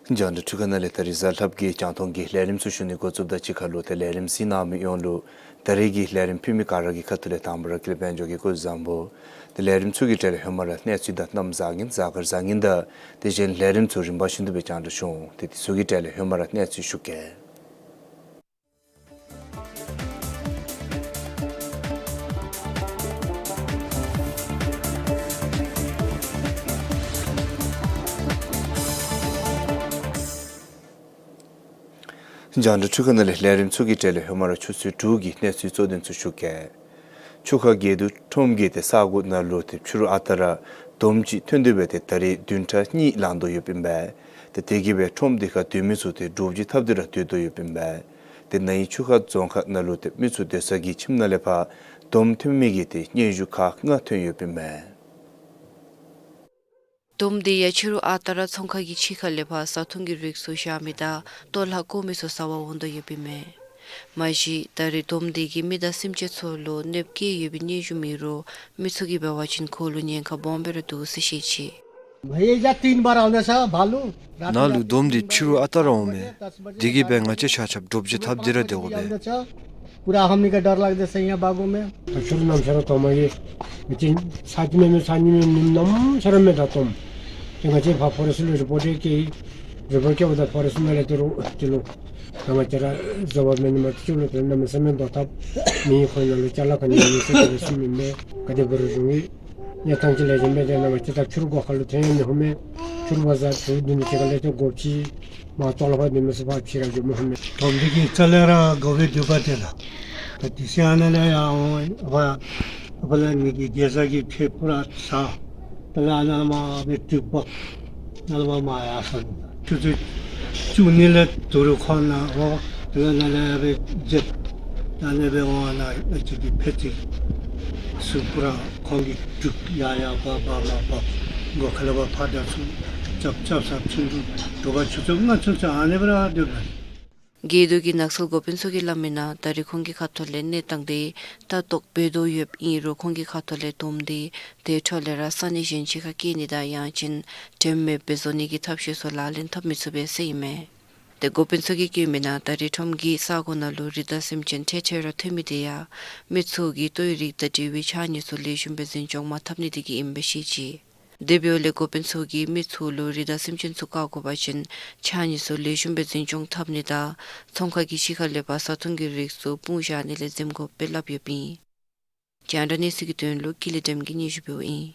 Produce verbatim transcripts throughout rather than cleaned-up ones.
རྒྱང་བསྒྲགས་འཕྲུལ་ཁང་ནང་ལས་ད་རིས་གཟའ་ལྷགཔ་གི་རྒྱང་མཐོང་གི་ལས་རིམ་ཚུ་ཞུ་ནི་འགོ་བཙུགསཔ་དང་གཅིག་ཁར་ལུ་ཏེ་ལས་རིམ་གཟིགས་གནང་མི་ཡོངས་ལུ་ད་རིས་ཀྱི་ལས་རིམ་ཕུལ་མི་ག་ར་གི་ཁ་ཐུག་ལས་དང་པ་ར་ཀུན་ལེགས་དཔལ་འབྱོར་གྱིས་སྐུ་གཟུགས་བཟང་པོ། ཏེ་ལས་རིམ་ཚུ་གི་གྲས་ལས་ཧེ་མ་ར་གནས་ཚུལ་དང་གནམ་བཟང་ངན་གཟའ་སྐར་བཟང་ངན་དང་ཏེ་གཞན་ལས་རིམ་ཚུ་རིམ་པ་བཞིན་དུ་སྦེ་རྒྱང་བསྒྲགས་ཞུ་འོང་། ཏེ་དེ་ཚུ་གི་གྲས་ལས་ཧེ་མ་ར་གནས་ཚུལ་ཞུ་གེ། རྒྱང་བསྒྲགས་འཕྲུལ་ཁང་ནང་ལས་ལས་རིམ་ཚུ་གི་གྲས་ལས་ཧེ་མ་ར་ཆུ་ཚོད་དྲུག་གི་གནས་ཚུལ་གཙོ་དོན་ཚུ་ཞུ་གེ། ཆུ་ཁ་དགེ་འདུན་ཁྲོམ་གྱི་ཏེ་ས་གོ་ནང་ལུ་ཏེ་ཕྱི་རུ་ཨ་རྟག་ར་དོམ་ཅིག་ཐོན་ཏེ་སྦེ་ཏེ་ད་རིས་བདུན་ཕྲག་གཉིས་ལང་དོ་ཡོདཔ་ཨིན་པས། ཏེ་དེ་གིས་སྦེ་ཁྲོམ་དེ་ཁར་སྡོད་མི་ཚུ་ཏེ་འདྲོག་བྱེལ་འཐབ་སྟེ་ར་སྡོད་དོ་ཡོདཔ་ཨིན་པས། ཏེ་ན་ཧིང་ཆུ་ཁ་རྫོང་ཁག་ནང་ལུ་ཏེ་མི་ཚུ་སྡོད་ས་གི་ཁྱིམ་ནང་ལས་ཕར་དོམ་ཐོན་མི་གི་ཏེ་སྙན་ཞུ་ཁག་ལྔ་ཐོན་ཡོདཔ་ཨིན་པས། དོམ་དེ་ཡང་ཕྱི་རུ་ཨ་རྟག་ར་ཚོང་ཁང་གི་ཕྱི་ཁ་ལས་ཕར་བཟའ་འཐུང་གི་རིགས་ཚུ་བཞག་མི་དང་ལྟོ་ལྷག་བཀོ་མི་ཚུ་ཟ་བར་འོང་དོ་ཡོདཔ་ཨིན་མས། མ་གཞི་ད་རིས་དོམ་དེ་གིས་མི་དང་སེམས་ཅན་ཚུ་ལུ་གནོདཔ་བཀལ་ཡོད་པའི་སྙན་ཞུ་མེད་རུང་མི་ཚུ་གིས་འབད་བ་ཅིན་ཁོ་ལུ་ཉེན་ཁ་སྦོམ་སྦེ་ར་འདུག་ཟེར་བཤད་ཅི། भैया तीन बार आने से भालू। ནཱ་ལུ་དོམ་དེ་ཕྱི་རུ་ཨ་རྟག་ར་འོང་མས། དེ་གིས་སྦེ་ང་བཅས་ཆ་ཁྱབ་འདྲོག་བྱེལ་འཐབ་སྟེ་ར་སྡོད་དགོ་པས། पूरा हमनी का डर लगता है यहाँ बागों में। ད་ཕྱི་རུ་ནམ་ཞག་ར་དོམ་ཡོད། ང་བཅས་ཚར་གཅིག་མེན་མེན་ཚར་གཉིས་མེན་མེན་ནམ་ཞག་ར་མེད་ད་དོམ། ཏེ་ང་བཅས་ཕར་ཕོ་རེསཊ་ལུ་རི་པོརཊ་བཀལ་ཡི། རི་པོརཊ་བཀལཝ་ད་ཕོ་རེསཊ་ནང་ལས་ཏེ་རུང་ཏེ་ལུ་ད་ང་བཅས་ར་བཟོ་བ་མེན་མ་ཏེ་ཅིག་ལུ་ཏེ་གནམ་མེད་ས་མེད་བཟོ་ཐབས་མེད། ཁོང་ནང་ལུ་ཅ་ལ་ག་ནི་ཡང་མེད་ཟེར་ཏེ་གསུངམ་ཨིན་པས། ག་དེ་འབད་རུང་རུང་ཡི། གནས་སྟངས་ཅིག་ལེགས་ཤོམ་མེད། ཏེ་ནཱ་ང་བཅས་ད་ཕྱི་རུ་སྒོ་ཁ་ལུ་ཐོན་ཡང་མི་ལྷོད་མས། ཕྱི་རུ་བ་ཟ་ཕྱི་རུ་སྡོད་ནི་ཅིག་ཁ་ལས་ཏེ་སྒོ་ཕྱེ། མར་ལྟོ་ལྷག་པར་སྡོད་མི་ཚུ་ཕར་ཕྱི་ར་འགྱོ་མི་ལྷོད་མས། དོམ་དེ་གིས་རྩ་ལས་ར་དགའ་བའི་དུས་པ་དེ་ལགས། ད་དེ་སྦེ་ཨ་ནཱ་ལས་ཡར་འོང་ཕར་ཕར་ལས་ངེ་གི་རྒྱལ་ས་གི་ཕེ་པུ་ར་ས་དེ་ལས་ཨ་ནཱ་མར་སྦེ་དུས་པ་ནཱ་ལས་མར་མར་ཡར་སོང་། ཆུ་ཚོད་བཅུ་གཉིས་ལས་དོ་རུང་ཁོང་ནཱ་འོང་། དེ་ལས་ནཱ་ལས་ཡར་སྦེ་འཛེགས། ད་ནཱ་སྦེ་འོང་ནཱ་ཨ་ཙི་གི་ཕད་ཅིག་ཟུར་པུ་ར་ཁོང་གིས་དྲུག་ཡར་ཡར་འབག་འབག་མར་འབག་སྒོ་ཁ་ལས་ཕར་ཕར་དང་ཚུར་རྐྱབ་རྐྱབ་ས་ཚུན་ཚོད་དྲོ་པ་ཆུ་ཚོད་ལྔ་ཚུན་ཚོད་ཨ་ནི་སྦེ་ར་སྡོད་པས། དགེ་འདུན་གྱི་ནགས་ཚལ་འགོ་དཔོན་ཚུ་གིས་སླབ་མི་ནང་ད་རིས་ཁོང་གི་ཁ་ཐུག་ལས་གནས་སྟངས་དེ་ལྟ་རྟོག་འབད་དོ་ཡོདཔ་ཨིན་རུང་ཁོང་གི་ཁ་ཐུག་ལས་དོམ་དེ་དེ་འཕྲོ་ལས་ར་ས་གནས་གཞན་ཅིག་ཁར་སྐྱེལ་ནི་དང་ཡང་ཅིན་དྲནམ་མེདཔ་སྦེ་བཟོ་ནི་གི་ཐབས་ཤེས་ཚུ་ལག་ལེན་འཐབ་མི་ཚུགས་པས་ཟེར་ཨིན་མས། ཏེ་འགོ་དཔོན་ཚུ་གིས་བཀོད་མི་ནང་ད་རིས་ཁྲོམ་གྱི་ས་གོ་ནང་ལུ་རི་དྭགས་སེམས་ཅན་ཐེངས་ཐེངས་ར་ཐོན་མི་དེ་ཡང་མི་ཚུ་གིས་ལྟོའི་རིགས་དང་འབྲེལ་བའི་ཕྱགས་སྙིགས་ཚུ་ལེགས་ཤོམ་སྦེ་འཛིན་སྐྱོང་མ་འཐབ་ནི་དེ་གིས་ཨིནམ་སྦེ་བཤད་ཅི། དེ་འབདཝ་ལས་འགོ་དཔོན་ཚུ་གིས་མི་ཚུ་ལུ་རི་དྭགས་སེམས་ཅན་ཚུ་བཀག་དགོ་པ་ཅིན་ཕྱགས་སྙིགས་ཚུ་ལེགས་ཤོམ་སྦེ་འཛིན་སྐྱོང་འཐབ་ནི་དང་ཚོང་ཁང་གི་ཕྱི་ཁ་ལས་ཕར་བཟའ་འཐུང་གི་རིགས་ཚུ་སྤུངས་བཞག་ནི་ལས་འཛེམ་དགོ་པའི་སླབ་ཡོདཔ་ཨིན། རྒྱང་བསྒྲགས་གནས་ཚུལ་གྱི་དོན་ལུ་ཀུན་ལེགས་སྒྲོལམ་གིས་སྙན་ཞུ་འབདཝ་ཨིན།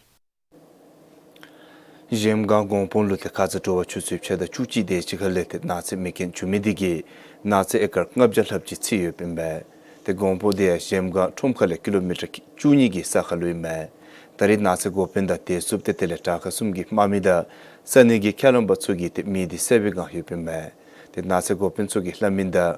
གཞལམ་སྒང་གོང་སྤང་ལུ་ཏེ་ཁ་ཙ་དྲོ་པ་ཆུ་ཚོད་ཕྱེད་དང་བཅུ་གཅིག་དེ་ཅིག་ཁ་ལས་ཏེ་ནགས་ཚལ་མེ་སྐྱོན་བྱུང་མི་དེ་གིས་ནགས་ཚལ་ཨེ་ཀར་ལྔ་བརྒྱ་ལྷགཔ་ཅིག་འཚིག་ཡོདཔ་ཨིན་པས། ཏེ་གོང་སྤང་དེ་ཡང་གཞལམ་སྒང་ཁྲོམ་ཁ་ལས་ཀི་ལོ་མི་ཊར་བཅུ་གཉིས་ཀྱི་ས་ཁར་ལུ་ཨིན་མས། ད་རིས་ནགས་ཚལ་འགོ་དཔོན་དང་བདེ་སྲུངཔ་ཏེ་དེ་ལས་དྲག་ཁག་གསུམ་གྱིས་དམག་མི་དང་ས་གནས་ཀྱི་ཁས་བླངས་པ་ཚུ་གིས་ཏེ་མེ་དེ་བསད་པའི་བསྒང་ཡོདཔ་ཨིན་མས། ཏེ་ནགས་ཚལ་འགོ་དཔོན་ཚུ་གིས་སླབ་མི་ནང་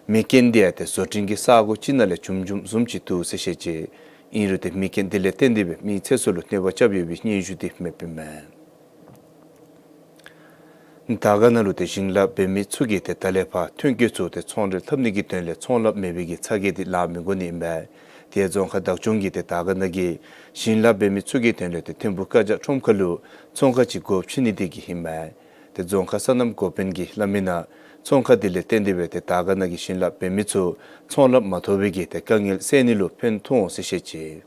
མེ་སྐྱོན་དེ་ཡང་ཏེ་བཟོ་སྐྲུན་གྱི་ས་གོ་ཅིག་ནང་ལས་བྱུང་བྱུངམ་བཟུམ་ཅིག་འདུག་ཟེར་བཤད་ཅི། ཨིན་རུང་ཏེ་མེ་སྐྱོན་དེ་ལས་བརྟེན་ཏེ་སྦེ་མི་ཚེ་སྲོག་ལུ་གནོད་པ་རྐྱབ་ཡོད་པའི་སྙན་ཞུ་དེ་མེདཔ་ཨིན་མས། དར་དཀར་ན་ལུ་ཏེ་ཞིང་ལཱ་འབད་མི་ཚུ་གིས་ཏེ་ད་ལས་ཕར་ཐོན་སྐྱེད་ཚུ་ཏེ་ཚོང་འབྲེལ་འཐབ་ནི་གི་དོན་ལས་ཚོང་ལཱ་མེད་པའི་གི་ཚ་གྱང་དེ་ལང་མི་དགོ་ནི་ཨིན་པས། ཏེ་རྫོང་ཁག་བདག་སྐྱོང་གིས་ཏེ་དར་དཀར་ན་གི་ཞིང་ལཱ་འབད་མི་ཚུ་གི་དོན་ལས་ཏེ་ཐིམ་ཕུ་སྐར་རྒྱགས་ཁྲོམ་ཁ་ལུ་ཚོང་ཁང་ཅིག་སྒོ་ཕྱེ་ནི་དེ་གིས་ཨིན་མས། ཏེ་རྫོང་ཁག་སོ་ནམ་འགོ་དཔོན་གྱིས་སླབ་མི་ནང་ཚོང་ཁང་དེ་ལས་བརྟེན་ཏེ་སྦེ་ཏེ་དར་དཀར་ན་གི་ཞིང་ལཱ་འབད་མི་ཚུ་ཚོང་ལམ་མ་ཐོབ་པའི་གི་ཏེ་དཀའ་ངལ་སེལ་ནི་ལུ་ཕན་ཐོགས་འོང་ཟེར་བཤད་ཅི།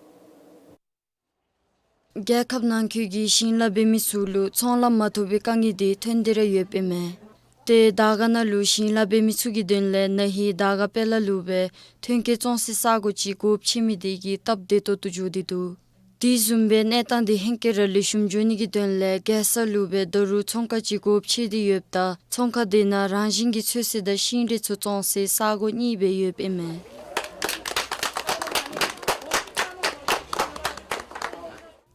རྒྱལ་ཁབ་ནང་འཁོད་ཀྱི་ཞིང་ལཱ་འབད་མི་ཚུ་ལུ་ཚོང་ལམ་མ་ཐོབ་པའི་དཀའ་ངལ་དེ་ཐོན་ཏེ་ར་ཡོདཔ་ཨིན་མས། ཏེ་དར་དཀར་ན་ལུ་ཞིང་ལཱ་འབད་མི་ཚུ་གི་དོན་ལས་ན་ཧིང་དར་དཀར་དཔལ་ལ་ལུ་སྦེ་ཐོན་སྐྱེད་བཙོང་སའི་ས་གོ་ཅིག་སྒོ་ཕྱེ་མི་དེ་གིས་སྟབས་བདེ་ཏོག་ཏོ་འགྱོ་སྟེ་འདུག། དེ་བཟུམ་སྦེ་གནས་སྟངས་དེ་ཧེང་སྐལ་ར་ལེགས་ཤོམ་འགྱོ་ནི་གི་དོན་ལས་རྒྱལ་ས་ལུ་སྦེ་ད་རུང་ཚོང་ཁང་ཅིག་སྒོ་ཕྱེ་སྟེ་ཡོདཔ་ད་ཚོང་ཁང་དེ་ནང་རང་བཞིན་གྱི་ཚོད་བསྲེ་དང་ཤིང་འབྲས་ཚུ་བཙོང་སའི་ས་གོ་གཉིས་སྦེ་ཡོདཔ་ཨིན་མས།